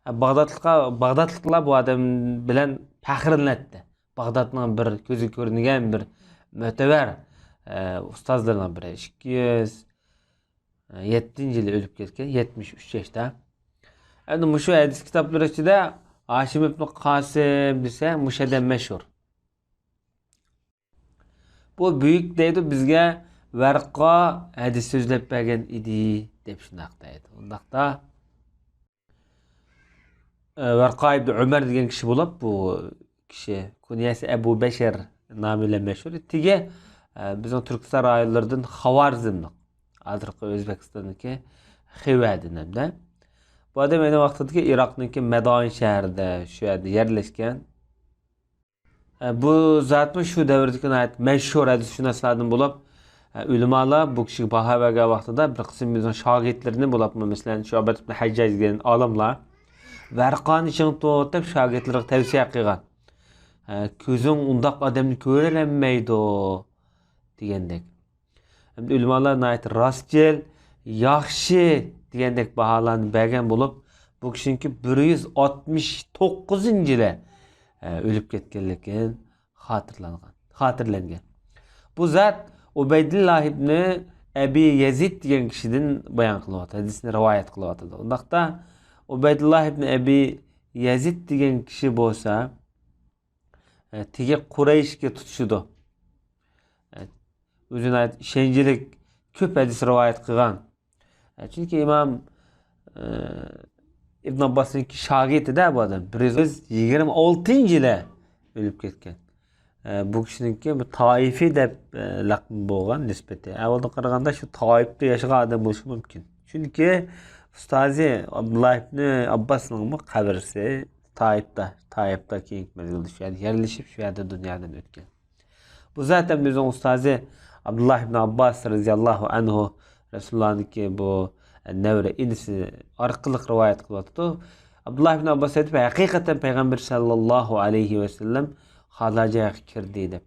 ئە، باغدادلىققا-، باغدادلىقلار بۇ ئادەم بىلەن پەخىرلىنەتتى. باغدادنىڭ بىر كۆزگە كۆرۈنگەن بىر مۆتىۋەر، ئە، ئۇستازلىرىنىڭ بىرى. ئىككى يۈز يەتتىنچى يىلى ئۆلۈپ كەتكەن، يەتمىش ئۈچ ياشتا. ئەمدى مۇشۇ ھەدىس كىتابلىرى ئىچىدە ھاشىم ئىبنى قاسىم دېسە، مۇشۇ ئادەم مەشھۇر. بۇ بۈيۈك دەيدۇ، بىزگە ۋەرقا ھەدىس سۆزلەپ بەرگەن ئىدى، دەپ شۇنداق دەيدۇ. ئۇنداقتا، ئە، ۋەرقا ئىبنى ئۆمەر دېگەن كىشى بولۇپ، بۇ كىشى كۇنيەسى ئەبۇ بەشەر نامى بىلەن مەشھۇر. تېگى، ئە، بىزنىڭ تۈركىستان رايونلىرىدىن خاۋارزملىق، ھازىرقى ئۆزبېكىستاندىكى خىۋە دېنەمدە. بۇ ئادەم ئەينى ۋاقتىدىكى ئىراقنىڭكى مەدائىن شەھىرىدە، شۇ يەردە يەرلەشكەن. ئە، بۇ زاتمۇ شۇ دەۋردىكى ناھايىتى مەشھۇر ھەدىسشۇناسلاردىن بولۇپ، ئە، ئۆلىمالار بۇ كىشىگە باھا بەرگەن ۋاقتىدا بىر قىسىم ئۆزىنىڭ شاگىرتلىرىنى بولۇپمۇ، مەسىلەن، شۇئبەت ئىبن ھەججاج دېگەن ئالىملار ۋەرقانى چىڭ تۇت دەپ شاگىرتلىرىغا تەۋسىيە قىلغان. ئە، كۆزۈڭ ئۇنداق ئادەمنى كۆرەلەممەيدۇ دېگەندەك. ھەمدە ئۆلىمالار ناھايىتى راستچىل، ياخشى دېگەندەك باھالارنى بەرگەن بولۇپ، بۇ كىشىنىڭكى بىر يۈز ئاتمىش توققۇزىنچى يىلى، ئە، ئۆلۈپ كەتكەنلىكى خاتىرىلەنگەن، خاتىرىلەنگەن. بۇ زات ئۇبەيدۇللا ئىبنى ئەبى يەزىد دېگەن كىشىدىن بايان قىلىۋاتىدۇ، ھەدىسنى رىۋايەت قىلىۋاتىدۇ. ئۇنداقتا ئۇبەيدۇللا ئىبنى ئەبى يەزىد دېگەن كىشى بولسا، ئە، تېگى قۇرەيشكە تۇتىشىدۇ. ئە، ئۆزى ناھايىتى ئىشەنچلىك، كۆپ ھەدىس رىۋايەت قىلغان. ئە، چۈنكى ئىمام، ئە، ئىبن ئابباسنىڭكى شاگىرتىدە بۇ ئادەم. بىر يۈز يىگىرمە ئالتىنچى يىلى ئۆلۈپ كەتكەن. ئە، بۇ كىشىنىڭكى بۇ تائىفى دەپ، ئە، لەقىمى بولغان نىسبىتى. ئەھۋالدىن قارىغاندا شۇ تائىپتا ياشىغان ئادەم بولۇشى مۇمكىن. چۈنكى ئۇستازى ئابدۇللا ئىبنى ئابباسنىڭمۇ قەبرىسى تائىپتا، تائىپتا كېيىنكى مەزگىلدە شۇ يەردە يەرلىشىپ، شۇ يەردە دۇنيادىن ئۆتكەن. بۇ زات ھەم ئۆزىنىڭ ئۇستازى ئابدۇللا ئىبنى ئابباس رەزىياللاھۇ ئەنھۇ، رەسۇلۇللانىڭكى بۇ نەۋرە ئىنىسى ئارقىلىق رىۋايەت قىلىۋاتىدۇ. ئابدۇللا ئىبنى ئابباس ئېيتىپ، ھەقىقەتەن پەيغەمبەر سەللەللاھۇ ئەلەيھى ۋەسەللەم خالا جايغا كىردى دەپ.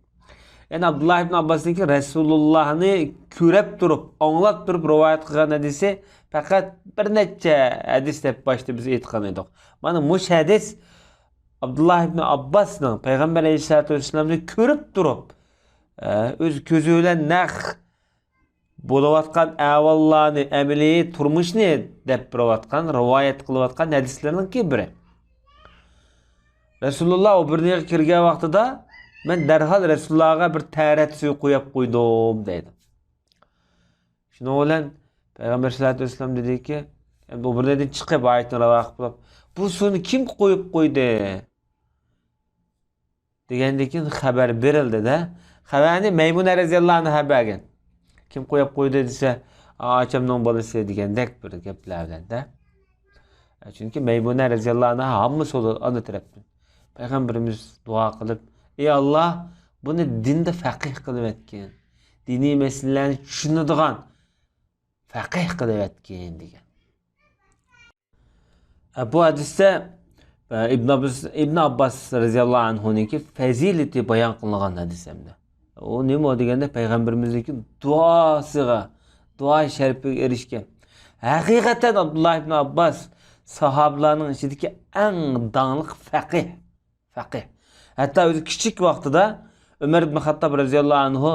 يەنى ئابدۇللا ئىبنى ئابباسنىڭكى رەسۇلۇللانى كۆرۈپ تۇرۇپ، ئاڭلاپ تۇرۇپ رىۋايەت قىلغان ھەدىسى پەقەت بىر نەچچە ھەدىس دەپ باشتا بىز ئېيتقان ئىدۇق. مانا مۇشۇ ھەدىس ئابدۇللا ئىبنى ئابباسنىڭ پەيغەمبەر ئەلەيھىسسالاتۇ ۋەسسالامنى كۆرۈپ تۇرۇپ، ئە، ئۆز كۆزى بىلەن نەق بولۇۋاتقان ئەھۋاللارنى، ئەمەلىي تۇرمۇشنى دەپ بېرىۋاتقان، رىۋايەت قىلىۋاتقان ھەدىسلىرىنىڭكى بىرى. رەسۇلۇللا ئوبۇرنىغا كىرگەن ۋاقتىدا، مەن دەرھال رەسۇلۇللاغا بىر تەھارەت سۈيى قۇيۇپ قويدۇم، دەيدۇ. شۇنىڭ بىلەن پەيغەمبەر سەللەللاھۇ ئەلەيھى ۋەسەللەم دېدىكى، ئوبۇرنىدىن چىقىپ، ئايەتنى رىۋايەت قىلىپ، بۇ سۇنى كىم قۇيۇپ قويدى؟ دېگەندىن كېيىن خەۋەر بېرىلدى-دە. خەۋەرنى مەيمۇنە رەزىياللاھۇ ئەنھا بەرگەن. كىم قويۇپ قويدى دېسە، «ئاچامنىڭ بالىسى» دېگەندەك بىر گەپلەر بىلەن-دە. چۈنكى مەيمۇنە رەزىياللاھۇ ئەنھا ھاممىسى ئانا تەرەپتىن. پەيغەمبىرىمىز دۇئا قىلىپ، «ئى ئاللاھ، بۇنى دىندا فەقىھ قىلىۋەتكىن. دىنىي مەسىلىلەرنى چۈشىنىدىغان فەقىھ قىلىۋەتكىن» دېگەن. ئە، بۇ ھەدىستە، ئە، ئىبن ئابباس، ئىبن ئابباس رەزىياللاھۇ ئەنھۇنىڭكى پەزىلىتى بايان قىلىنغان ھەدىس ھەمدە. ئۇ نېمە ئۇ دېگەندە، پەيغەمبىرىمىزنىڭكى دۇئاسىغا، دۇئا شەرىپىگە ئېرىشكەن. ھەقىقەتەن ئابدۇللاھ ئىبن ئابباس ساھابىلارنىڭ ئىچىدىكى ئەڭ داڭلىق فەقىھ. فەقىھ. ھەتتا ئۆزى كىچىك ۋاقتىدا ئۆمەر ئىبن خاتتاب رەزىياللاھۇ ئەنھۇ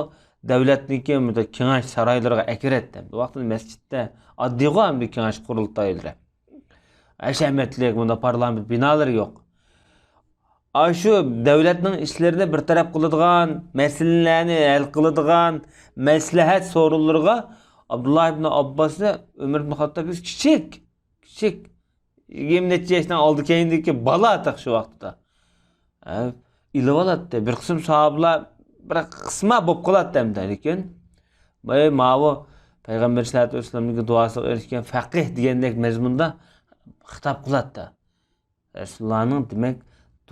دۆلەتنىڭكى بۇنداق كېڭەش سارايلىرىغا ئەكىرەتتى. بۇ ۋاقىتتا مەسچىتتە ئاددىيغۇ ھەمدە كېڭەش قۇرۇلتايلىرى. ھەشەمەتلىك، بۇنداق پارلامېنت بىنالىرى يوق. ئاشۇ دۆلەتنىڭ ئىشلىرىنى بىر تەرەپ قىلىدىغان، مەسىلىلەرنى ھەل قىلىدىغان مەسلىھەت سورۇنلىرىغا ئابدۇللاھ ئىبن ئابباسنى ئۆمەر ئىبن خاتتاب كىچىك، كىچىك، يىگىرمە نەچچە ياشنىڭ ئالدى كەينىدىكى بالا تېخى شۇ ۋاقىتتا. ھە، ئېلىۋالاتتى. بىر قىسىم ساھابىلار بىر قىسما بولۇپ قالاتتى ئەمدى، لېكىن، باي، ماۋۇ پەيغەمبەر سەللەللاھۇ ئەلەيھى ۋەسەللەمنىڭ دۇئاسىغا ئېرىشكەن فەقىھ دېگەندەك مەزمۇندا خىتاب قىلاتتى. رەسۇلۇللانىڭ، دېمەك،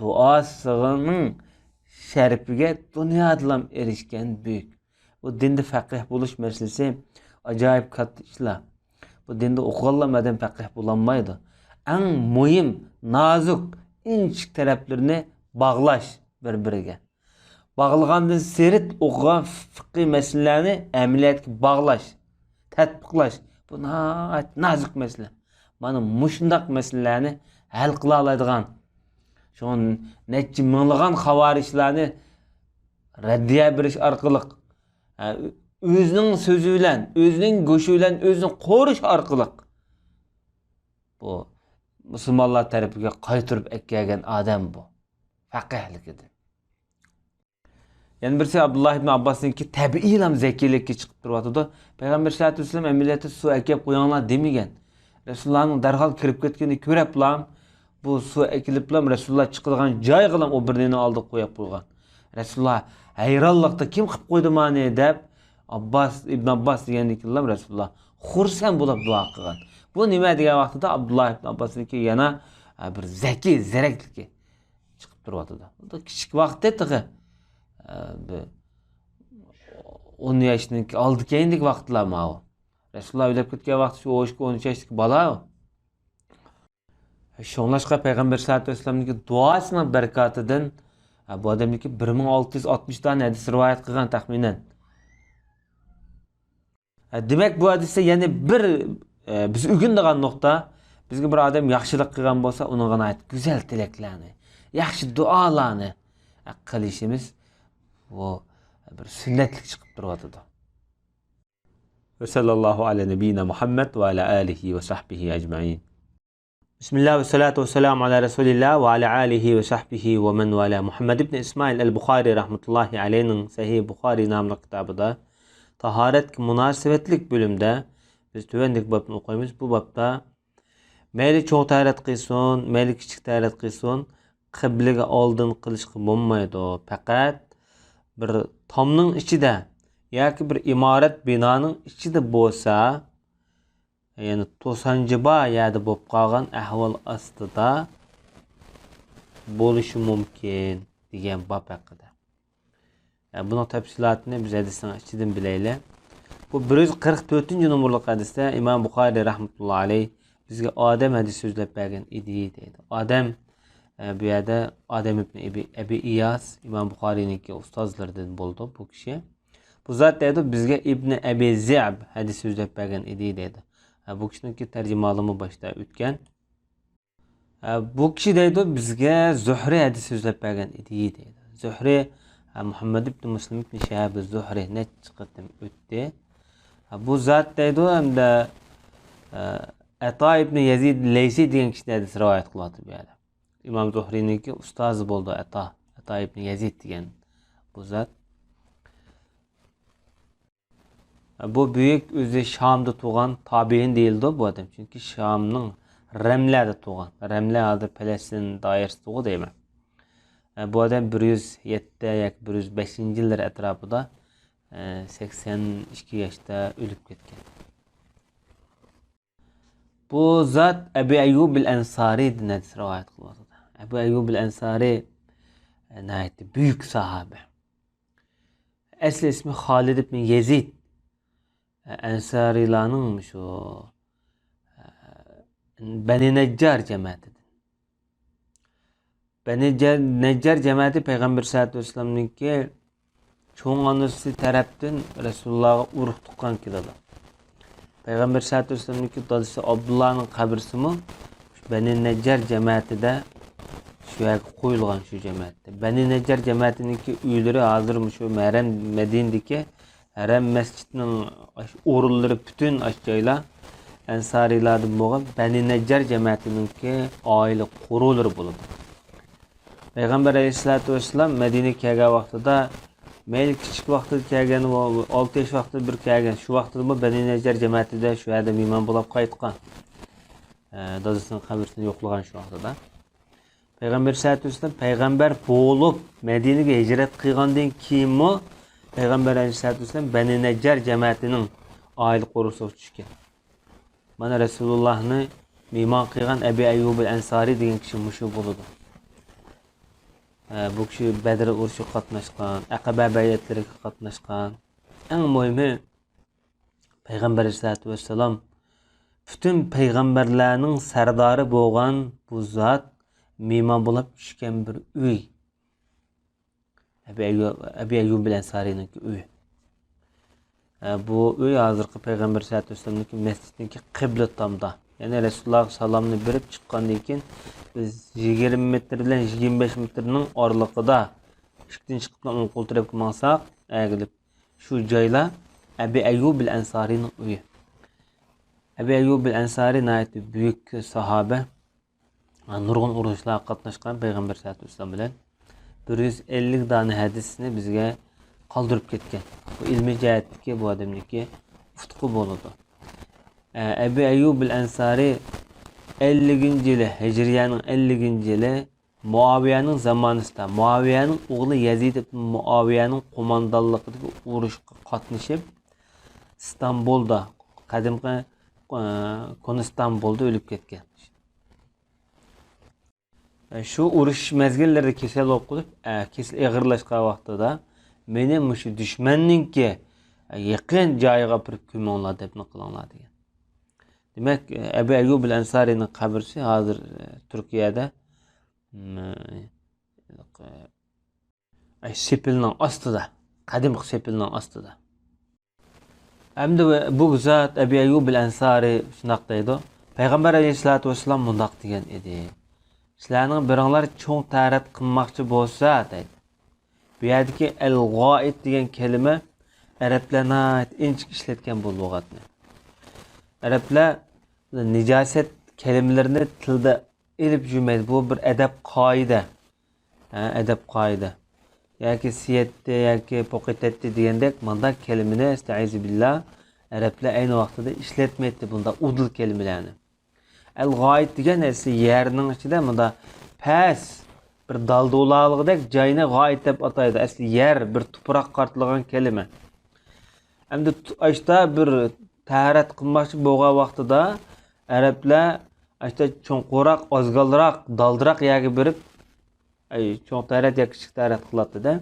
دۇئاسىنىڭ شەرىپىگە دۇنيادىلام ئېرىشكەن بۈيۈك. بۇ دىندا فەقىھ بولۇش مەسىلىسى ئاجايىپ كاتتا ئىشلار. بۇ دىندا ئوقۇغانلام ئادەم پەقىھ بولالمايدۇ. ئەڭ مۇھىم، نازۇك، ئىنچىكە تەرەپلىرىنى باغلاش بىر-بىرىگە. باغلىغاندىن سىرت ئوقۇغان فىقھىي مەسىلىلەرنى ئەمەلىيەتكە باغلاش، تەتبىقلاش، بۇ ناھايىتى نازۇك مەسىلە. مانا مۇشۇنداق مەسىلىلەرنى ھەل قىلالايدىغان، شۇڭا نەچچە مىڭلىغان خاۋارىجلارنى رەددىيە بېرىش ئارقىلىق، ئە، ئۆزىنىڭ سۆزى بىلەن، ئۆزىنىڭ گۆشى بىلەن ئۆزىنى قورۇش ئارقىلىق بۇ مۇسۇلمانلار تەرىپىگە قايتۇرۇپ ئەكەلگەن ئادەم بۇ. فەقىھلىكىدىن. يەنە بىرسى ئابدۇللاھ ئىبن ئابباسنىڭكى تەبىئىيلا زەكىيلىككە چىقىپ تۇرۇۋاتىدۇ. پەيغەمبەر سەللەللاھۇ ئەلەيھى ۋەسەللەم ئەمەلىيەتتە سۇ ئەكەپ قويۇڭلار دېمىگەن. رەسۇلۇللانىڭ دەرھال كىرىپ كەتكىنىنى كۆرۈپلا، بۇ سۇ ئەكېلىپلا رەسۇلۇللا چىقىدىغان جايغىلا ئۇ بىرنىنى ئالدىغا قويۇپ قويغان. رەسۇلۇللا ھەيرانلىقتا، «كىم قىلىپ قويدى مانى؟» دەپ، ئابباس، ئىبن ئابباس دېگەندىن كېيىنلا رەسۇلۇللا خۇرسەن بولۇپ دۇئا قىلغان. بۇ نېمە دېگەن ۋاقتىدا ئابدۇللاھ ئىبن ئابباسنىڭكى يەنە، ھە، بىر زەكىي، زېرەكلىكى چىقىپ تۇرۇۋاتىدۇ. بۇ كىچىك ۋاقتى تېخى، ئە، بىر ئون ياشنىڭ ئالدى كەينىدىكى ۋاقىتلار ماۋۇ. رەسۇلۇللا ئۆلۈپ كەتكەن ۋاقتى شۇ ئون ئىككى، ئون ئۈچ ياشتىكى بالا. شۇڭلاشقا پەيغەمبەر سەللەللاھۇ ئەلەيھى ۋەسەللەمنىڭكى دۇئاسىنىڭ بەرىكاتىدىن، ئە، بۇ ئادەمنىڭكى بىر مىڭ ئالتە يۈز ئاتمىش دانە ھەدىس رىۋايەت قىلغان تەخمىنەن. ئە، دېمەك، بۇ ھەدىستە يەنە بىر، ئە، بىز ئۆگىنىدىغان نۇقتا، بىزگە بىر ئادەم ياخشىلىق قىلغان بولسا، ئۇنىڭغا ناھايىتى گۈزەل تىلەكلەرنى، ياخشى دۇئالارنى، ئە، قىلىشىمىز بۇ بىر سۈننەتلىك چىقىپ تۇرۇۋاتىدۇ. وصلى الله على نبينا محمد وعلى آله وصحبه أجمعين. بسم الله والصلاة والسلام على رسول الله وعلى آله وصحبه ومن والاه. مۇھەممەد ئىبن ئىسمائىل ئەل بۇخارى رەھمەتۇللاھى ئەلەيھىنىڭ سەھىھ بۇخارى ناملىق كىتابىدا تاھارەتكە مۇناسىۋەتلىك بۆلۈمدە بىز تۆۋەندىكى بابنى ئوقۇيمىز. بۇ بابتا مەيلى چوڭ تاھارەت قىلسۇن، مەيلى كىچىك تاھارەت قىلسۇن، قىبلىگە ئالدىن قىلىشقا بولمايدۇ. پەقەت بىر تامنىڭ ئىچىدە ياكى بىر ئىمارەت بىنانىڭ ئىچىدە بولسا، يەنى توسانچى بار يەردە بولۇپ قالغان ئەھۋال ئاستىدا بولۇشى مۇمكىن دېگەن باب ھەققىدە. يەنى بۇنىڭ تەپسىلاتىنى بىز ھەدىسنىڭ ئىچىدىن بىلەيلى. بۇ بىر يۈز قىرىق تۆتىنچى نومۇرلۇق ھەدىستە ئىمام بۇخارىي رەھمەتۇللا ئەلەيھ بىزگە ئادەم ھەدىس سۆزلەپ بەرگەن ئىدى دەيدۇ. ئادەم، ئە، بۇ يەردە ئادەم ئىبن ئەبى، ئەبى ئىياس، ئىمام بۇخارىينىڭكى ئۇستازلىرىدىن بولىدۇ بۇ كىشى. بۇ زات دەيدۇ، بىزگە ئىبنى ئەبى زىئب ھەدىس سۆزلەپ بەرگەن ئىدى دەيدۇ. ھە، بۇ كىشىنىڭكى تەرجىمىھالىمۇ باشتا ئۆتكەن. ھە، بۇ كىشى دەيدۇ، بىزگە زۇھرى ھەدىس سۆزلەپ بەرگەن ئىدى دەيدۇ. زۇھرى، ھە، مۇھەممەد ئىبنى مۇسلىم ئىبنى شىھاب زۇھرى نەچچە قېتىم ئۆتتى. ھە، بۇ زات دەيدۇ، ھەمدە، ھە، ئەتا ئىبنى يەزىد لەيسى دېگەن كىشىدىن ھەدىس رىۋايەت قىلىۋاتىدۇ بۇ يەردە. ئىمام زۇھرىنىڭكى ئۇستازى بولىدۇ ئەتا، ئەتا ئىبنى يەزىد دېگەن بۇ زات. بۇ بۈيۈك ئۆزى شامدا تۇغان تابىئىن دېيىلىدۇ بۇ ئادەم. چۈنكى شامنىڭ رەملەدە تۇغان. رەملە ھازىر پەلەستىن دائىرىسىدىغۇ دەيمەن. بۇ ئادەم بىر يۈز يەتتە ياكى بىر يۈز بەشىنچى يىللىرى ئەتراپىدا، سەكسەن ئىككى ياشتا ئۆلۈپ كەتكەن. بۇ زات ئەبى ئەييۇب ئەنسارىدىن ھەدىس رىۋايەت قىلىۋاتىدۇ. ئەبى ئەييۇب ئەنسارى، ئە، ناھايىتى بۈيۈك ساھابە. ئەسلى ئىسمى خالىد ئىبن يەزىد. ئە، ئەنسارىيلارنىڭ شۇ، ئە، بەنى نەججار جەمەتىدىن. بەنى جە-، نەججار جەمەتى پەيغەمبەر سەللەللاھۇ ئەلەيھى ۋەسەللەمنىڭكى چوڭ ئانىسى تەرەپتىن رەسۇلۇللاغا ئۇرۇق تۇغقان كېلىدۇ. پەيغەمبەر سەللەللاھۇ ئەلەيھى ۋەسەللەمنىڭكى دادىسى ئابدۇللانىڭ قەبرىسىمۇ شۇ بەنى نەججار جەمەتىدە، شۇ يەرگە قويۇلغان، شۇ جەمەتتە. بەنى نەججار جەمەتىنىڭكى ئۆيلىرى ھازىر مۇشۇ ھەرەم، مەدىنىدىكى ھەرەم مەسچىتنىڭ ئاش-، ئورۇنلىرى پۈتۈن ئاشۇ جايلار ئەنسارىيلاردىن بولغان بەنى نەججار جەمەتىنىڭكى ئائىلە قورۇلىرى بولىدۇ. پەيغەمبەر ئەلەيھىسسالاتۇ ۋەسسالام مەدىنىگە كەلگەن ۋاقتىدا، مەيلى كىچىك ۋاقتىدا كەلگەن، ئالتە ياش ۋاقتىدا بىر كەلگەن، شۇ ۋاقتىدىمۇ بەنى نەججار جەمەتىدە شۇ يەردە مېھمان بولاپ قايتقان. ئە، دادىسىنىڭ قەبرىسىنى يوقلىغان شۇ ۋاقتىدا. پەيغەمبەر سەللەللاھۇ ئەلەيھى ۋەسەللەم پەيغەمبەر بولۇپ مەدىنىگە ھىجرەت قىلغاندىن كېيىنمۇ پەيغەمبەر ئەلەيھىسسالاتۇ ۋەسسالام بەنى نەججار جەمەتىنىڭ ئائىلە قورۇسىغا چۈشكەن. مانا رەسۇلۇللاھنى مېھمان قىلغان ئەبى ئەييۇب ئەنسارى دېگەن كىشى مۇشۇ بولىدۇ. ئە، بۇ كىشى بەدر ئۇرۇشىغا قاتناشقان، ئەقەبە بەيئەتلىرىگە قاتناشقان. ئەڭ مۇھىمى، پەيغەمبەر ئەلەيھىسسالاتۇ ۋەسسالام، پۈتۈن پەيغەمبەرلەرنىڭ سەردارى بولغان بۇ زات مېھمان بولۇپ چۈشكەن بىر ئۆي. ئەبى ئەييۇ-، ئەبى ئەييۇب ئەنسارىنىڭكى ئۆيى. ئە، بۇ ئۆي ھازىرقى پەيغەمبەر سەللەللاھۇ ئەلەيھى ۋەسەللەمنىڭكى مەسچىتىنىڭكى قىبلە تامدا. يەنى رەسۇلۇللاھقا سالامنى بېرىپ چىققاندىن كېيىن، بىز يىگىرمە مېتىر بىلەن يىگىرمە بەش مېتىرنىڭ ئارىلىقىدا ئىشىكتىن چىقىپ ئوڭ قول تەرەپكە ماڭساق، ئەگىلىپ شۇ جايلار ئەبى ئەييۇب ئەنسارىنىڭ ئۆيى. ئەبى ئەييۇب ئەنسارى ناھايىتى بۈيۈك ساھابە. نۇرغۇن ئۇرۇشلارغا قاتناشقان پەيغەمبەر سەللەللاھۇ ئەلەيھى ۋەسەللەم بىلەن. بىر يۈز ئەللىك دانە ھەدىسنى بىزگە قالدۇرۇپ كەتكەن. بۇ ئىلمىي جەھەتتىكى بۇ ئادەمنىڭكى ئۇتۇقى بولىدۇ. ئە، ئەبى ئەييۇب ئەنسارى ئەللىكىنچى يىلى، ھىجرىيەنىڭ ئەللىكىنچى يىلى، مۇئاۋىيەنىڭ زامانىسىدا، مۇئاۋىيەنىڭ ئوغلى يەزىد ئىبن مۇئاۋىيەنىڭ قوماندانلىقىدىكى ئۇرۇشقا قاتنىشىپ، ئىستانبۇلدا، قەدىمكى، ئە، كونا ئىستانبۇلدا ئۆلۈپ كەتكەن. شۇ ئۇرۇش مەزگىللىرىدە كېسەل بولۇپ قېلىپ، ئە، كېسىلى ئېغىرلاشقان ۋاقتىدا، مېنى مۇشۇ دۈشمەننىڭكى، ئە، يېقىن جايىغا ئاپىرىپ كۆمۈڭلار، دەپنە قىلىڭلار، دېگەن. دېمەك، ئەبى ئەييۇب ئەنسارىنىڭ قەبرىسى ھازىر، ئە، تۈركىيەدە، م، ئە، سېپىلنىڭ ئاستىدا، قەدىمكى سېپىلنىڭ ئاستىدا. ئەمدى بۇ زات ئەبى ئەييۇب ئەنسارى شۇنداق دەيدۇ، پەيغەمبەر ئەلەيھىسسالاتۇ ۋەسسالام مۇنداق دېگەن ئىدى، سىلەرنىڭ بىرىڭلار چوڭ تەرەت قىلماقچى بولسا، دەيدۇ. بۇ يەردىكى ئەل غائىت دېگەن كەلىمە ئەرەبلەر ناھايىتى ئىنچىكە ئىشلەتكەن بۇ لۇغەتنى. ئەرەبلەر نىجاسەت كەلىمىلىرىنى تىلدا ئېلىپ يۈرمەيدۇ. بۇ بىر ئەدەپ قائىدە. ھە، ئەدەپ قائىدە. ياكى سىيەتتى ياكى پوقىتەتتى دېگەندەك مانداق كەلىمىنى، ئەستەئىزۇبىللا، ئەرەبلەر ئەينى ۋاقتىدا ئىشلەتمەيتتى بۇنداق ئۇدۇل كەلىمىلەرنى. ئەل غائىت دېگەن ئەسلى يەرنىڭ ئىچىدە مۇنداق پەس، بىر دالدۇلالىقدەك جاينى غائىت دەپ ئاتايدۇ. ئەسلى يەر، بىر تۇپراققا قارىتىلغان كەلىمە. ئەمدى تۇ-، ئاشتا بىر تەھارەت قىلماقچى بولغان ۋاقتىدا ئەرەبلەر ئاشتا چوڭقۇرراق، ئازگالراق، دالدىراق يەرگە بېرىپ، ئەي، چوڭ تەھارەت ياكى كىچىك تەھارەت قىلاتتى-دە.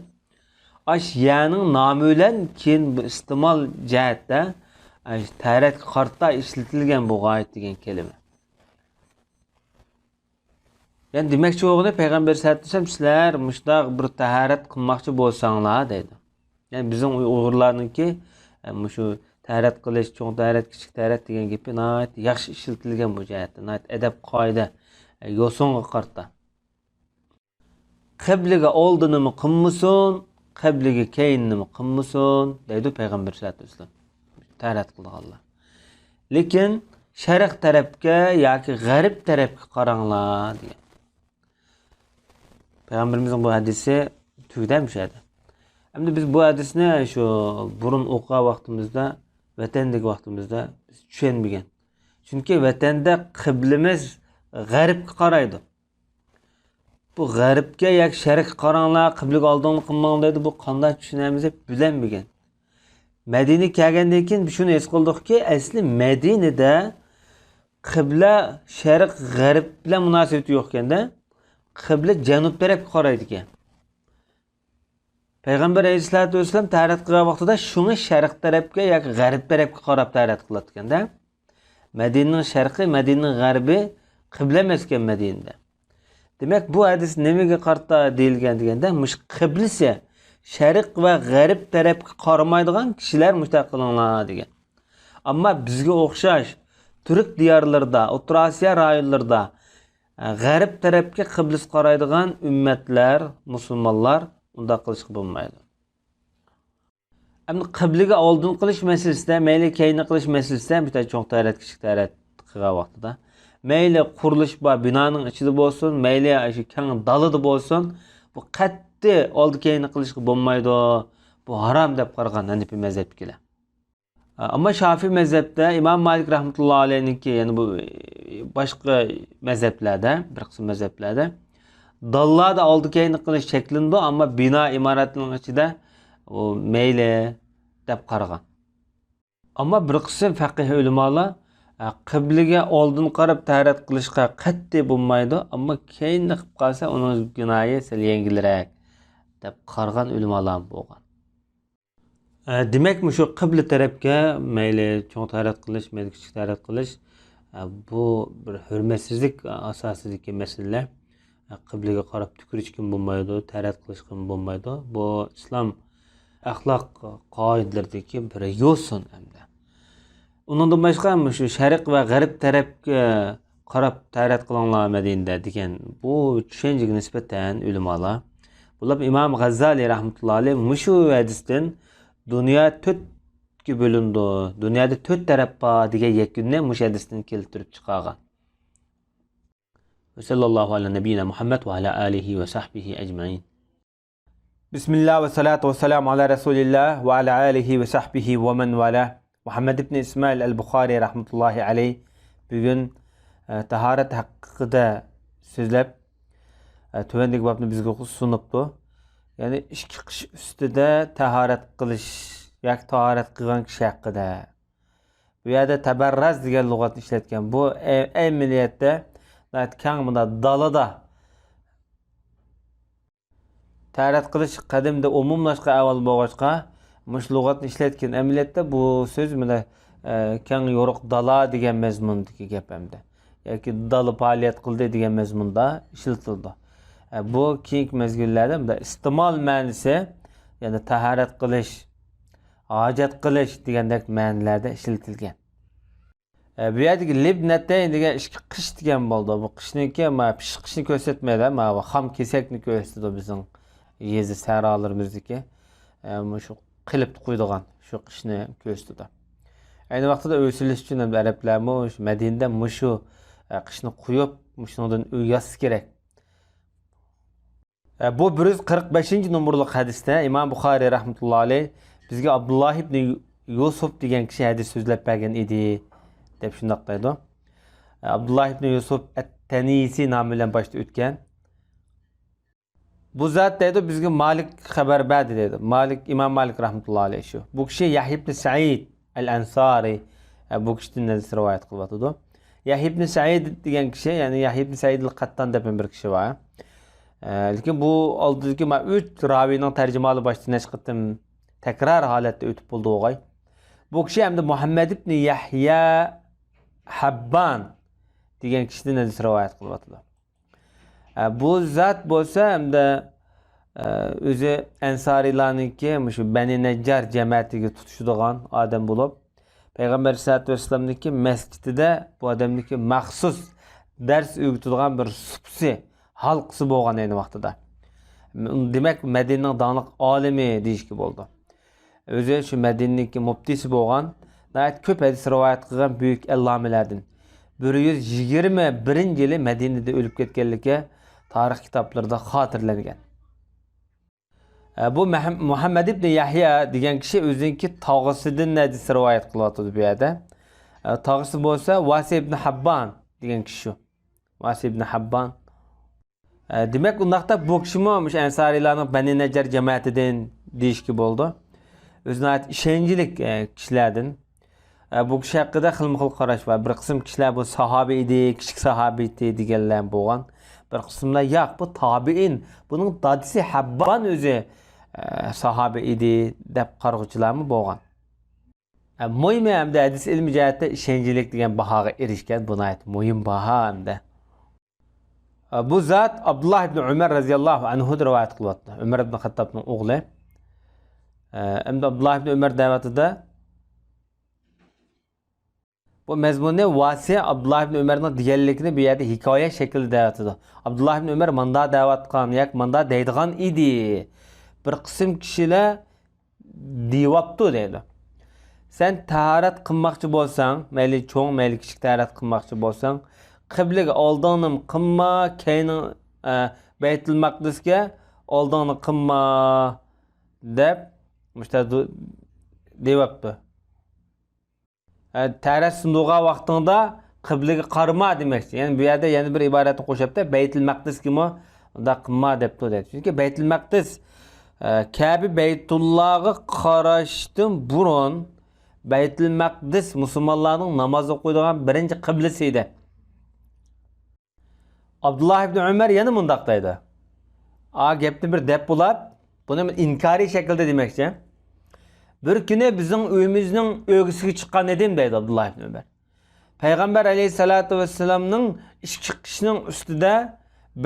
ئاش يەنىڭ نامى بىلەن كېيىن بۇ ئىستېمال جەھەتتە، ئاش تەھارەتكە قارىتا ئىشلىتىلگەن بۇ غائىت دېگەن كەلىمە. يەنى دېمەكچى بولغىنى، پەيغەمبەر سەللەللاھۇ ئەلەيھى ۋەسەللەم، سىلەر مۇشۇنداق بىر تەھارەت قىلماقچى بولساڭلار دەيدۇ. يەنى بىزنىڭ ئۇي-، ئۇيغۇرلارنىڭكى، ئە، مۇشۇ تەھارەت قىلىش، چوڭ تەھارەت، كىچىك تەھارەت دېگەن گېپى ناھايىتى ياخشى ئىشلىتىلگەن بۇ جەھەتتە، ناھايىتى ئەدەپ قائىدە، ئە، يوسۇنغا قارىتا. قىبلىگە ئالدىنىمۇ قىلمىسۇن، قىبلىگە كەينىنىمۇ قىلمىسۇن، دەيدۇ پەيغەمبەر سەللەللاھۇ ئەلەيھى ۋەسەللەم. تەھارەت قىلىدىغانلار. لېكىن شەرق تەرەپكە ياكى غەرب تەرەپكە قاراڭلار، دېگەن. پەيغەمبىرىمىزنىڭ بۇ ھەدىسى تۈگىدى مۇشۇ يەردە. ئەمدى بىز بۇ ھەدىسنى شۇ بۇرۇن ئوقۇغان ۋاقتىمىزدا، ۋەتەندىكى ۋاقتىمىزدا بىز چۈشەنمىگەن. چۈنكى ۋەتەندە قىبلىمىز غەربكە قارايدۇ. بۇ غەربكە ياكى شەرققە قاراڭلار، قىبلىگە ئالدىڭلار قىلماڭ دەيدۇ. بۇ قانداق چۈشىنەمىز دەپ بىلەلمىگەن. مەدىنىگە كەلگەندىن كېيىن بىز شۇنى ھېس قىلدۇقكى، ئەسلى مەدىنىدە قىبلە شەرق، غەرب بىلەن مۇناسىۋىتى يوق ئىكەن-دە. قىبلە جەنۇب تەرەپكە قارايدىكەن. پەيغەمبەر ئەلەيھىسسالاتۇ ۋەسسالام تەھارەت قىلغان ۋاقتىدا شۇڭا شەرق تەرەپكە ياكى غەرب تەرەپكە قاراپ تەھارەت قىلاتتىكەن-دە. مەدىنىنىڭ شەرقى، مەدىنىنىڭ غەربى قىبلە ئەمەسكەن مەدىنىدە. دېمەك، بۇ ھەدىس نېمىگە قارىتا دېيىلگەن دېگەندە، مۇشۇ قىبلىسى شەرق ۋە غەرب تەرەپكە قارىمايدىغان كىشىلەر مۇشۇنداق قىلىڭلار دېگەن. ئەمما بىزگە ئوخشاش تۈرك دىيارلىرىدا، ئوتتۇرا ئاسىيا رايونلىرىدا، ئە، غەرب تەرەپكە قىبلىسى قارايدىغان ئۈممەتلەر، مۇسۇلمانلار ئۇنداق قىلىشقا بولمايدۇ. ئەمدى قىبلىگە ئالدىن قىلىش مەسىلىسىدە، مەيلى كەينى قىلىش مەسىلىسىدە، بىر چوڭ تەھارەت، كىچىك تەھارەت قىلغان ۋاقتىدا، مەيلى قۇرۇلۇش بار بىنانىڭ ئىچىدە بولسۇن، مەيلى شۇ كەڭ دالىدا بولسۇن، بۇ قەتئىي ئالدى كەينى قىلىشقا بولمايدۇ، بۇ ھارام دەپ قارىغان ھەنىپىي مەزھەپتىكىلەر. ئەمما شافىئىي مەزھەپتە ئىمام مالىك رەھمەتۇللا ئەلەيھنىڭكى، يەنى بۇ باشقا مەزھەپلەردە، بىر قىسىم مەزھەپلەردە داللاردا ئالدى كەينى قىلىش چەكلىنىدۇ، ئەمما بىنا ئىمارەتنىڭ ئىچىدە ئۇ مەيلى دەپ قارىغان. ئەمما بىر قىسىم فەقىھ ئۆلىمالار، ئە، قىبلىگە ئالدىن قاراپ تەھارەت قىلىشقا قەتئىي بولمايدۇ، ئەمما كەينىدە قىلىپ قالسا ئۇنىڭ گۇناھى سەل يەڭگىلرەك دەپ قارىغان ئۆلىمالارمۇ بولغان. ئە، دېمەك، مۇشۇ قىبلە تەرەپكە مەيلى چوڭ تەھارەت قىلىش، مەيلى كىچىك تەھارەت قىلىش، ئە، بۇ بىر ھۆرمەتسىزلىك ئاساسىدىكى مەسىلىلەر. ئە، قىبلىگە قاراپ تۈكۈرۈشكىمۇ بولمايدۇ، تەھارەت قىلىشقىمۇ بولمايدۇ. بۇ ئىسلام ئەخلاق قائىدىلىرىدىكى بىر يوسۇن ئەمدى. ئۇنىڭدىن باشقا، مۇشۇ شەرق ۋە غەرب تەرەپكە قاراپ تەھارەت قىلىڭلار مەدىنىدە دېگەن بۇ چۈشەنچىگە نىسبەتەن ئۆلىمالار، بولۇپ ئىمام غەززالى رەھمەتۇللا ئەلەيھ مۇشۇ ھەدىستىن دۇنيا تۆتكە بۆلۈنىدۇ، دۇنيادا تۆت تەرەپ بار دېگەن يەكۈننى مۇشۇ ھەدىستىن كەلتۈرۈپ چىقارغان. وصلى الله على نبينا محمد وعلى آله وصحبه أجمعين. بسم الله والصلاة والسلام على رسول الله وعلى آله وصحبه ومن والاه. مۇھەممەد ئىبن ئىسمائىل ئەل بۇخارىي رەھمەتۇللاھى ئەلەيھ بۈگۈن، ئە، تاھارەت ھەققىدە سۆزلەپ، ئە، تۆۋەندىكى بابنى بىزگە سۇنۇپتۇ. يەنى ئىككى قىش ئۈستىدە تاھارەت قىلىش ياكى تاھارەت قىلغان كىشى ھەققىدە. بۇ يەردە تەبەررەز دېگەن لۇغەتنى ئىشلەتكەن. بۇ ئە-، ئەمەلىيەتتە ناھايىتى كەڭ مۇنداق دالىدا تەھارەت قىلىش قەدىمدە ئومۇملاشقان ئەھۋال بولغاچقا، مۇشۇ لۇغەتنى ئىشلەتكەن. ئەمەلىيەتتە بۇ سۆز مانا، ئە، كەڭ يورۇق دالا دېگەن مەزمۇندىكى گەپ ئەمدى. ياكى دالا پائالىيەت قىلدى دېگەن مەزمۇندا ئىشلىتىلىدۇ. ئە، بۇ كېيىنكى مەزگىللەردە مۇنداق ئىستېمال مەنىسى، يەنى تاھارەت قىلىش، ھاجەت قىلىش دېگەندەك مەنىلەردە ئىشلىتىلگەن. ئە، بۇ يەردىكى لىبنەتەين دېگەن ئىككى قىش دېگەن بولىدۇ. بۇ قىشنىڭكى، ما، پىشقىقىشنى كۆرسەتمەيدۇ، ما، بۇ خام كېسەكنى كۆرسىتىدۇ بىزنىڭ يېزا سەھرالىرىمىزدىكى. ئە، مۇشۇ قېلىپتا قويىدىغان شۇ قىشنى كۆرسىتىدۇ. ئەينى ۋاقتىدا ئۆي سېلىش ئۈچۈن ھەم ئەرەبلەرمۇ مۇشۇ مەدىنىدە مۇشۇ، ئە، قىشنى قويۇپ، مۇشۇنىڭدىن ئۆي ياسىسا كېرەك. ئە، بۇ بىر يۈز قىرىق بەشىنچى نومۇرلۇق ھەدىستە ئىمام بۇخارىي رەھمەتۇللا ئەلەيھ بىزگە ئابدۇللا ئىبنى يۇسۇپ دېگەن كىشى ھەدىس سۆزلەپ بەرگەن ئىدى، دەپ شۇنداق دەيدۇ. ئە، ئابدۇللا ئىبنى يۇسۇپ ئەت-تەنىسى نامى بىلەن باشتا ئۆتكەن. بۇ زات دەيدۇ، بىزگە مالىك خەۋەر بەردى دەيدۇ. مالىك، ئىمام مالىك رەھمەتۇللا ئەلەيھ شۇ. بۇ كىشى يەھيا ئىبنى سەئىد ئەل ئەنسارى، ئە، بۇ كىشىدىن ھەدىس رىۋايەت قىلىۋاتىدۇ. يەھيا ئىبنى سەئىد دېگەن كىشى، يەنى يەھيا ئىبنى سەئىد ئەل قەتتان دەپ بىر كىشى بار. ئە، لېكىن بۇ ئالدىدىكى مانا ئۈچ راۋىنىڭ تەرجىمىھالى باشتا نەچچە قېتىم تەكرار ھالەتتە ئۆتۈپ بولدى بولغاي. بۇ كىشى ئەمدى مۇھەممەد ئىبنى يەھيا ھەببان دېگەن كىشىدىن ھەدىس رىۋايەت قىلىۋاتىدۇ. ئە، بۇ زات بولسا ئەمدى، ئە، ئۆزى ئەنسارىيلارنىڭكى مۇشۇ بەنى نەججار جەمەتىگە تۇتىشىدىغان ئادەم بولۇپ، پەيغەمبەر ئەلەيھىسسالاتۇ ۋەسسالامنىڭكى مەسچىتىدە بۇ ئادەمنىڭكى مەخسۇس دەرس ئۆگىتىدىغان بىر سۇپىسى، ھالقىسى بولغان ئەينى ۋاقتىدا. دېمەك، مەدىنىنىڭ داڭلىق ئالىمى دېيىشكە بولىدۇ. ئۆزى شۇ مەدىنىدىكى مۇپتىسى بولغان، ناھايىتى كۆپ ھەدىس رىۋايەت قىلغان بۈيۈك ئەللامىلەردىن. بىر يۈز يىگىرمە بىرىنچى يىلى مەدىنىدە ئۆلۈپ كەتكەنلىكى تارىخ كىتابلىرىدا خاتىرىلەنگەن. ئە، بۇ مەھەم-، مۇھەممەد ئىبنى يەھيا دېگەن كىشى ئۆزىنىڭكى تاغىسىدىن ھەدىس رىۋايەت قىلىۋاتىدۇ بۇ يەردە. ئە، تاغىسى بولسا ۋاسى ئىبنى ھەببان دېگەن كىشى شۇ. ۋاسى ئىبنى ھەببان. ئە، دېمەك، ئۇنداقتا بۇ كىشىمۇ مۇشۇ ئەنسارىيلارنىڭ بەنى نەججار جەمەتىدىن دېيىشكە بولىدۇ. ئۆزى ناھايىتى ئىشەنچلىك، ئە، كىشىلەردىن. ئە، بۇ كىشى ھەققىدە خىلمۇ خىل قاراش بار. بىر قىسىم كىشىلەر بۇ ساھابە ئىدى، كىچىك ساھابە ئىدى دېگەنلەر بولغان. بىر قىسىملار ياق، بۇ تابىئىن، بۇنىڭ دادىسى ھەببان ئۆزى، ئە، ساھابە ئىدى دەپ قارىغۇچىلارمۇ بولغان. ئە، مۇھىمى ھەمدە ھەدىس ئىلمى جەھەتتە ئىشەنچلىك دېگەن باھاغا ئېرىشكەن، بۇ ناھايىتى مۇھىم باھا ھەمدە. ئە، بۇ زات ئابدۇللا ئىبن ئۆمەر رەزىياللاھۇ ئەنھۇدىن رىۋايەت قىلىۋاتىدۇ. ئۆمەر ئىبن خەتتابنىڭ ئوغلى. ئە، ئەمدى ئابدۇللا ئىبن ئۆمەر دەۋاتىدۇ. بۇ مەزمۇننى ۋاسىئ ئابدۇللا ئىبن ئۆمەرنىڭ دېگەنلىكىنى بۇ يەردە ھېكايە شەكلىدە دەۋاتىدۇ. ئابدۇللا ئىبن ئۆمەر ماندا دەۋاتقان ياكى ماندا دەيدىغان ئىدى. بىر قىسىم كىشىلەر دېيىۋاپتۇ دەيدۇ. سەن تاھارەت قىلماقچى بولساڭ، مەيلى چوڭ، مەيلى كىچىك تاھارەت قىلماقچى بولساڭ، قىبلىگە ئالدىڭنىمۇ قىلما، كەينىڭ، ئە، بەيتۇل مەقدىسكە ئالدىڭنى قىلما، دەپ مۇشۇنداق دېيىۋاپتۇ. ئە، تەرەت سۇندۇرغان ۋاقتىڭدا قىبلىگە قارىما دېمەكچى. يەنى بۇ يەردە يەنە بىر ئىبارەتنى قوشۇپتۇ، بەيتۇل مەقدىسكىمۇ ئۇنداق قىلما دەپتۇ دەيدۇ. چۈنكى بەيتۇل مەقدىس، ئە، كەبە بەيتۇللاغا قاراشتىن بۇرۇن بەيتۇل مەقدىس مۇسۇلمانلارنىڭ ناماز ئوقۇيدىغان بىرىنچى قىبلىسى ئىدى. ئابدۇللا ئىبن ئۆمەر يەنە مۇنداق دەيدۇ. ئا گەپنى بىر دەپ بولاپ، بۇنى ئىنكارىي شەكىلدە دېمەكچى. بىر كۈنى بىزنىڭ ئۆيىمىزنىڭ ئۆگزىسىگە چىققان ئىدىم دەيدۇ ئابدۇللا ئىبن ئۆمەر. پەيغەمبەر ئەلەيھىسسالاتۇ ۋەسسالامنىڭ ئىشىككە چىقىشىنىڭ ئۈستىدە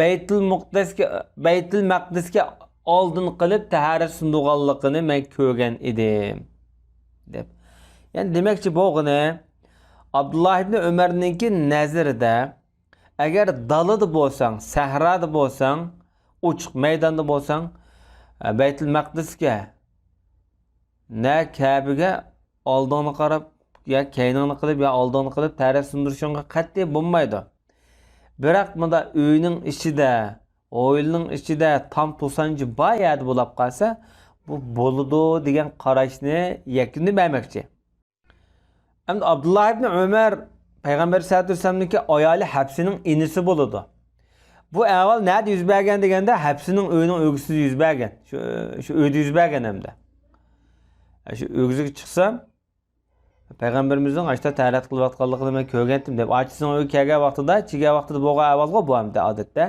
بەيتۇل مۇقدەسكە، بەيتۇل مەقدىسكە ئالدىن قىلىپ تاھارەت سۇندۇرغانلىقىنى مەن كۆرگەن ئىدىم، دەپ. يەنى دېمەكچى بولغىنى، ئابدۇللا ئىبن ئۆمەرنىڭكى نەزىرىدە ئەگەر دالىدا بولساڭ، سەھرادا بولساڭ، ئوچۇق مەيداندا بولساڭ، بەيتۇل مەقدىسكە، نە كەبىگە ئالدىڭنى قاراپ، يا كەينىڭنى قىلىپ، يا ئالدىڭنى قىلىپ تەرەت سۇندۇرۇشۇڭغا قەتئىي بولمايدۇ. بىراق مۇندا ئۆينىڭ ئىچىدە، ھويلىنىڭ ئىچىدە تام توسانچى بار يەردە بولاپ قالسا، بۇ بولىدۇ دېگەن قاراشنى يەكۈندە بەرمەكچى. ئەمدى ئابدۇللا ئىبن ئۆمەر پەيغەمبەر سەللەللاھۇ ئەلەيھى ۋەسەللەمنىڭكى ئايالى ھەپسىنىڭ ئىنىسى بولىدۇ. بۇ ئەھۋال نەدە يۈز بەرگەن دېگەندە، ھەپسىنىڭ ئۆيىنىڭ ئۆگزىسىدە يۈز بەرگەن. شۇ، شۇ ئۆيدە يۈز بەرگەن ھەمدە. شۇ ئۆگزىگە چىقسام، پەيغەمبىرىمىزنىڭ ئاشتا تەرەت قىلىۋاتقانلىقىنى مەن كۆرگەنتىم دەپ، ئاچىسىنىڭ ئۆيىگە كەلگەن ۋاقتىدا، چىگەن ۋاقتىدا بولغان ئەھۋالغۇ بۇ ئەمدى ئادەتتە.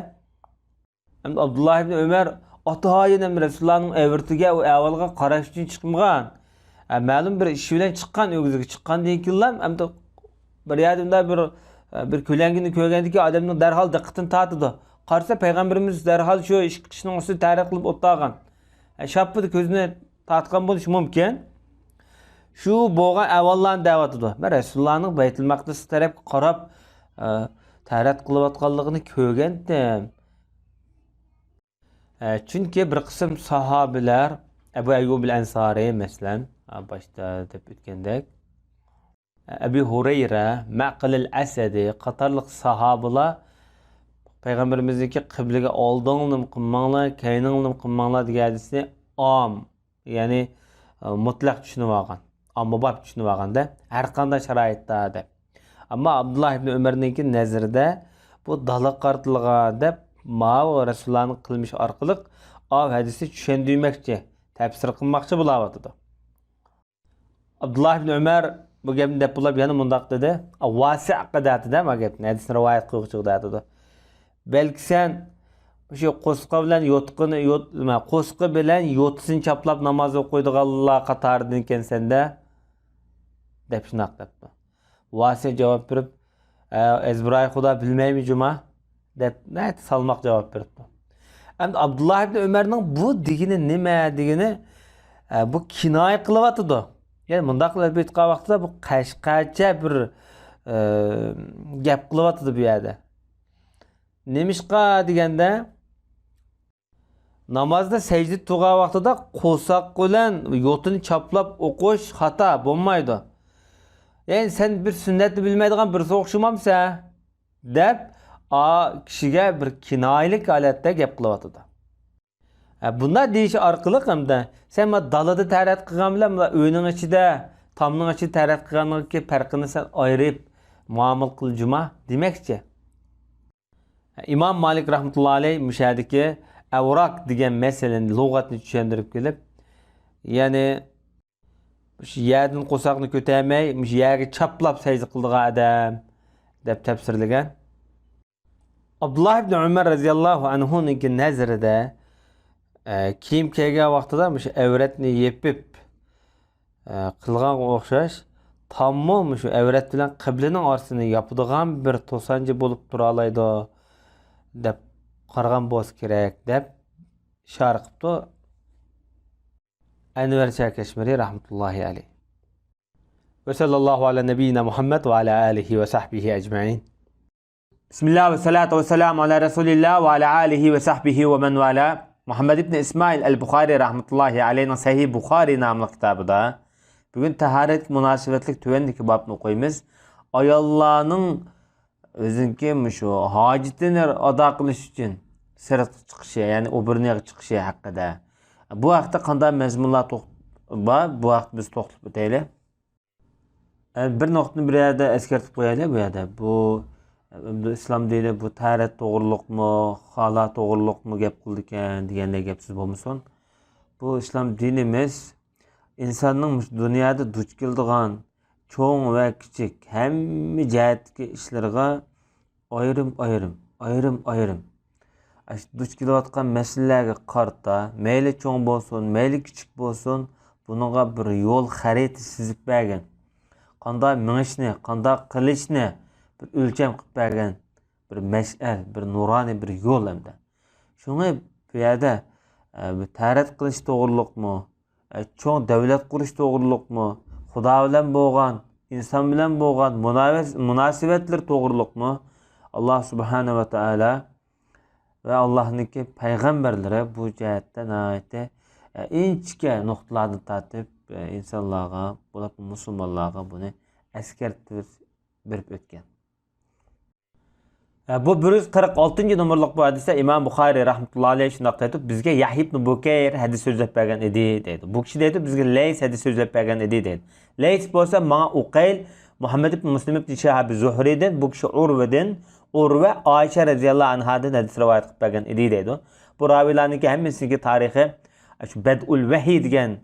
ئەمدى ئابدۇللا ئىبن ئۆمەر ئاتايىن ئەمدى رەسۇلۇللانىڭ ئەۋرىتىگە، ئۇ ئەھۋالغا قاراش ئۈچۈن چىقمىغان. ئە، مەلۇم بىر ئىش بىلەن چىققان، ئۆگزىگە چىققاندىن كېيىنلا ئەمدى بىر يەردە مۇنداق بىر، بىر كۆلەڭگىنى كۆرگەندىكىن ئادەمنىڭ دەرھال دىققىتىنى تارتىدۇ. قارىسا پەيغەمبىرىمىز دەرھال شۇ ئىشىكنىڭ ئۈستىدە تەرەت قىلىپ ئولتۇرغان. ئە، شاپپىدە كۆزىنى تارتقان بولۇشى مۇمكىن. شۇ بولغان ئەھۋاللارنى دەۋاتىدۇ. مەن رەسۇلۇللانىڭ بەيتۇل مەقدىسكە تەرەپكە قاراپ، ئە، تەرەت قىلىۋاتقانلىقىنى كۆرگەنتىم. ئە، چۈنكى بىر قىسىم ساھابىلەر، ئەبۇ ئەييۇب ئەنسارى، مەسىلەن، ئە، باشتا دەپ ئۆتكەندەك، ئەبۇ ھۇرەيرە، مەقىلىل ئەسەدى قاتارلىق ساھابىلار پەيغەمبىرىمىزنىڭكى قىبلىگە ئالدىڭلىنىم قىلماڭلار، كەينىڭلىنىم قىلماڭلار دېگەن ھەدىسىنى ئام، يەنى، ئە، مۇتلەق چۈشىنىۋالغان، ئاممىباب چۈشىنىۋالغاندا، ھەر قانداق شارائىتتا دەپ. ئەمما ئابدۇللا ئىبن ئۆمەرنىڭكى نەزىرىدە بۇ دالىغا قارىتىلغان دەپ، ماۋۇ رەسۇلۇللانىڭ قىلمىشى ئارقىلىق ئاۋۇ ھەدىسنى چۈشەندۈرمەكچى، تەپسىر قىلماقچى بولاۋاتىدۇ. ئابدۇللا ئىبن ئۆمەر بۇ گەپنى دەپ بولاپ يەنە مۇنداق دېدى. ۋاسىئقا دەتىدە ما گەپنى، ھەدىسنى رىۋايەت قىلغۇچىغا دەتىدۇ. بەلكى سەن شۇ قوسۇقى بىلەن يوتقىنى، يوت-، نېمە، قوسۇقى بىلەن يوتىسىنى چاپلاپ ناماز ئوقۇيدىغانلار قاتارىدىن ئىكەنسەن-دە، دەپ شۇنداق دەپتۇ. ۋاسىئ جاۋاب بېرىپ، ئە، ئەزبىرايى خۇدا بىلمەيمۇ جۇما؟ دەپ ناھايىتى سالماق جاۋاب بېرىپتۇ. ئەمدى ئابدۇللا ئىبن ئۆمەرنىڭ بۇ دېگىنى نېمە دېگىنى، ئە، بۇ كىنايە قىلىۋاتىدۇ. يەنى مۇنداق قىلىپ ئېيتقان ۋاقتىدا بۇ قەشقەرچە بىر، ئە، گەپ قىلىۋاتىدۇ بۇ يەردە. نېمىشقا دېگەندە، نامازدا سەجدە تۇرغان ۋاقتىدا قورساق بىلەن يوتىنى چاپلاپ ئوقۇش خاتا، بولمايدۇ. يەنى سەن بىر سۈننەتنى بىلمەيدىغان بىرسىگە ئوخشىمامسەن؟ دەپ، ئا كىشىگە بىر كىنايىلىك ھالەتتە گەپ قىلىۋاتىدۇ. ھە، بۇنداق دېيىش ئارقىلىق ھەمدە سەن مانا دالىدا تەرەت قىلغان بىلەن مانا ئۆينىڭ ئىچىدە، تامنىڭ ئىچىدە تەرەت قىلغاننىڭكى پەرقىنى سەن ئايرىپ مۇئامىلە قىل جۇما دېمەكچى. ئىمام مالىك رەھمەتۇللا ئەلەيھ مۇشۇ يەردىكى ئەۋراك دېگەن مەسىلىنى، لۇغەتنى چۈشەندۈرۈپ كېلىپ، يەنى مۇشۇ يەردىن قورساقنى كۆتەرمەي، مۇشۇ يەرگە چاپلاپ سەجدە قىلىدىغان ئادەم، دەپ تەپسىرلىگەن. ئابدۇللا ئىبن ئۆمەر رەزىياللاھۇ ئەنھۇنىڭكى نەزىرىدە، ئە، كىيىم كىيگەن ۋاقتىدا مۇشۇ ئەۋرەتنى يېپىپ، ئە، قىلغانغا ئوخشاش، تاممۇ مۇشۇ ئەۋرەت بىلەن قىبلىنىڭ ئارىسىنى ياپىدىغان بىر توسانچى بولۇپ تۇرالايدۇ، دەپ قارىغان بولسا كېرەك، دەپ ئىشارە قىپتۇ ئەنۋەر شاھ كەشمىرى رەھمەتۇللاھى ئەلەيھ. ۋە سەللەللاھۇ ئەلا نەبىييىنا مۇھەممەد ۋە ئەلا ئالىھى ۋە سەھبىھى ئەجمەئىن. بسم الله والصلاة والسلام على رسول الله وعلى آله وصحبه ومن والاه. مۇھەممەد ئىبن ئىسمائىل ئەل بۇخارى رەھمەتۇللاھى ئەلەيھنىڭ سەھىھ بۇخارى ناملىق كىتابىدا بۈگۈن تاھارەتكە مۇناسىۋەتلىك تۆۋەندىكى بابنى ئوقۇيمىز. ئاياللارنىڭ ئۆزىنىڭكى مۇشۇ ھاجىتىنى ئادا قىلىش ئۈچۈن سىرتقا چىقىشى، يەنى ئوبورنىيەگە چىقىشى ھەققىدە. بۇ ھەقتە قانداق مەزمۇنلار توق-، بار؟ بۇ ھەقتە بىز توختىلىپ ئۆتەيلى. ئە، بىر نۇقتىنى بىر يەردە ئەسكەرتىپ قويايلى، بۇ يەردە. بۇ، ئەمدى ئىسلام دىنى بۇ تەرەت توغرۇلۇقمۇ، خالا توغرۇلۇقمۇ گەپ قىلىدىكەن دېگەندەك گەپ سۆز بولمىسۇن. بۇ ئىسلام دىنىمىز ئىنساننىڭ مۇشۇ دۇنيادا دۇچ كېلىدىغان چوڭ ۋە كىچىك ھەممە جەھەتتىكى ئىشلىرىغا ئايرىم-ئايرىم، ئايرىم-ئايرىم، ئاشۇ دۇچ كېلىۋاتقان مەسىلىلەرگە قارىتا، مەيلى چوڭ بولسۇن، مەيلى كىچىك بولسۇن، بۇنىڭغا بىر يول خەرىتە سىزىپ بەرگەن. قانداق مېڭىشنى، قانداق قىلىشنى بىر ئۆلچەم قىلىپ بەرگەن، بىر مەشئەل، بىر نۇرانىي بىر يول ئەمدى. شۇڭا بۇ يەردە، ئە، بۇ تەرەت قىلىش توغرۇلۇقمۇ، ئە، چوڭ دەۋلەت قۇرۇش توغرۇلۇقمۇ، خۇدا بىلەن بولغان، ئىنسان بىلەن بولغان مۇناۋەس-، مۇناسىۋەتلىرى توغرۇلۇقمۇ، ئاللا سۇبھانەھۇ ۋە تائالا ۋە ئاللانىڭكى پەيغەمبەرلىرى بۇ جەھەتتە ناھايىتى، ئە، ئىنچىكە نۇقتىلاردىن تارتىپ، ئە، ئىنسانلارغا، بولۇپمۇ مۇسۇلمانلارغا بۇنى ئەسكەرتىپ بېرىپ ئۆتكەن. ئە، بۇ بىر يۈز قىرىق ئالتىنچى نومۇرلۇق بۇ ھەدىستە ئىمام بۇخارى رەھمەتۇللا ئەلەيھ شۇنداق دەيدۇ، بىزگە يەھيا ئىبن بۇكەير ھەدىس سۆزلەپ بەرگەن ئىدى دەيدۇ. بۇ كىشى دەيدۇ، بىزگە لەيس ھەدىس سۆزلەپ بەرگەن ئىدى دەيدۇ. لەيس بولسا ماڭا ئۇقەيل، مۇھەممەد ئىبن مۇسلىم ئىبن شىھاب زۇھرىدىن، بۇ كىشى ئۇرۋىدىن، ئۇرۋە ئائىشە رەزىياللاھۇ ئەنھادىن ھەدىس رىۋايەت قىلىپ بەرگەن ئىدى دەيدۇ. بۇ راۋىلارنىڭكى ھەممىسىنىڭكى تارىخى شۇ بەدئۇل ۋەھي دېگەن،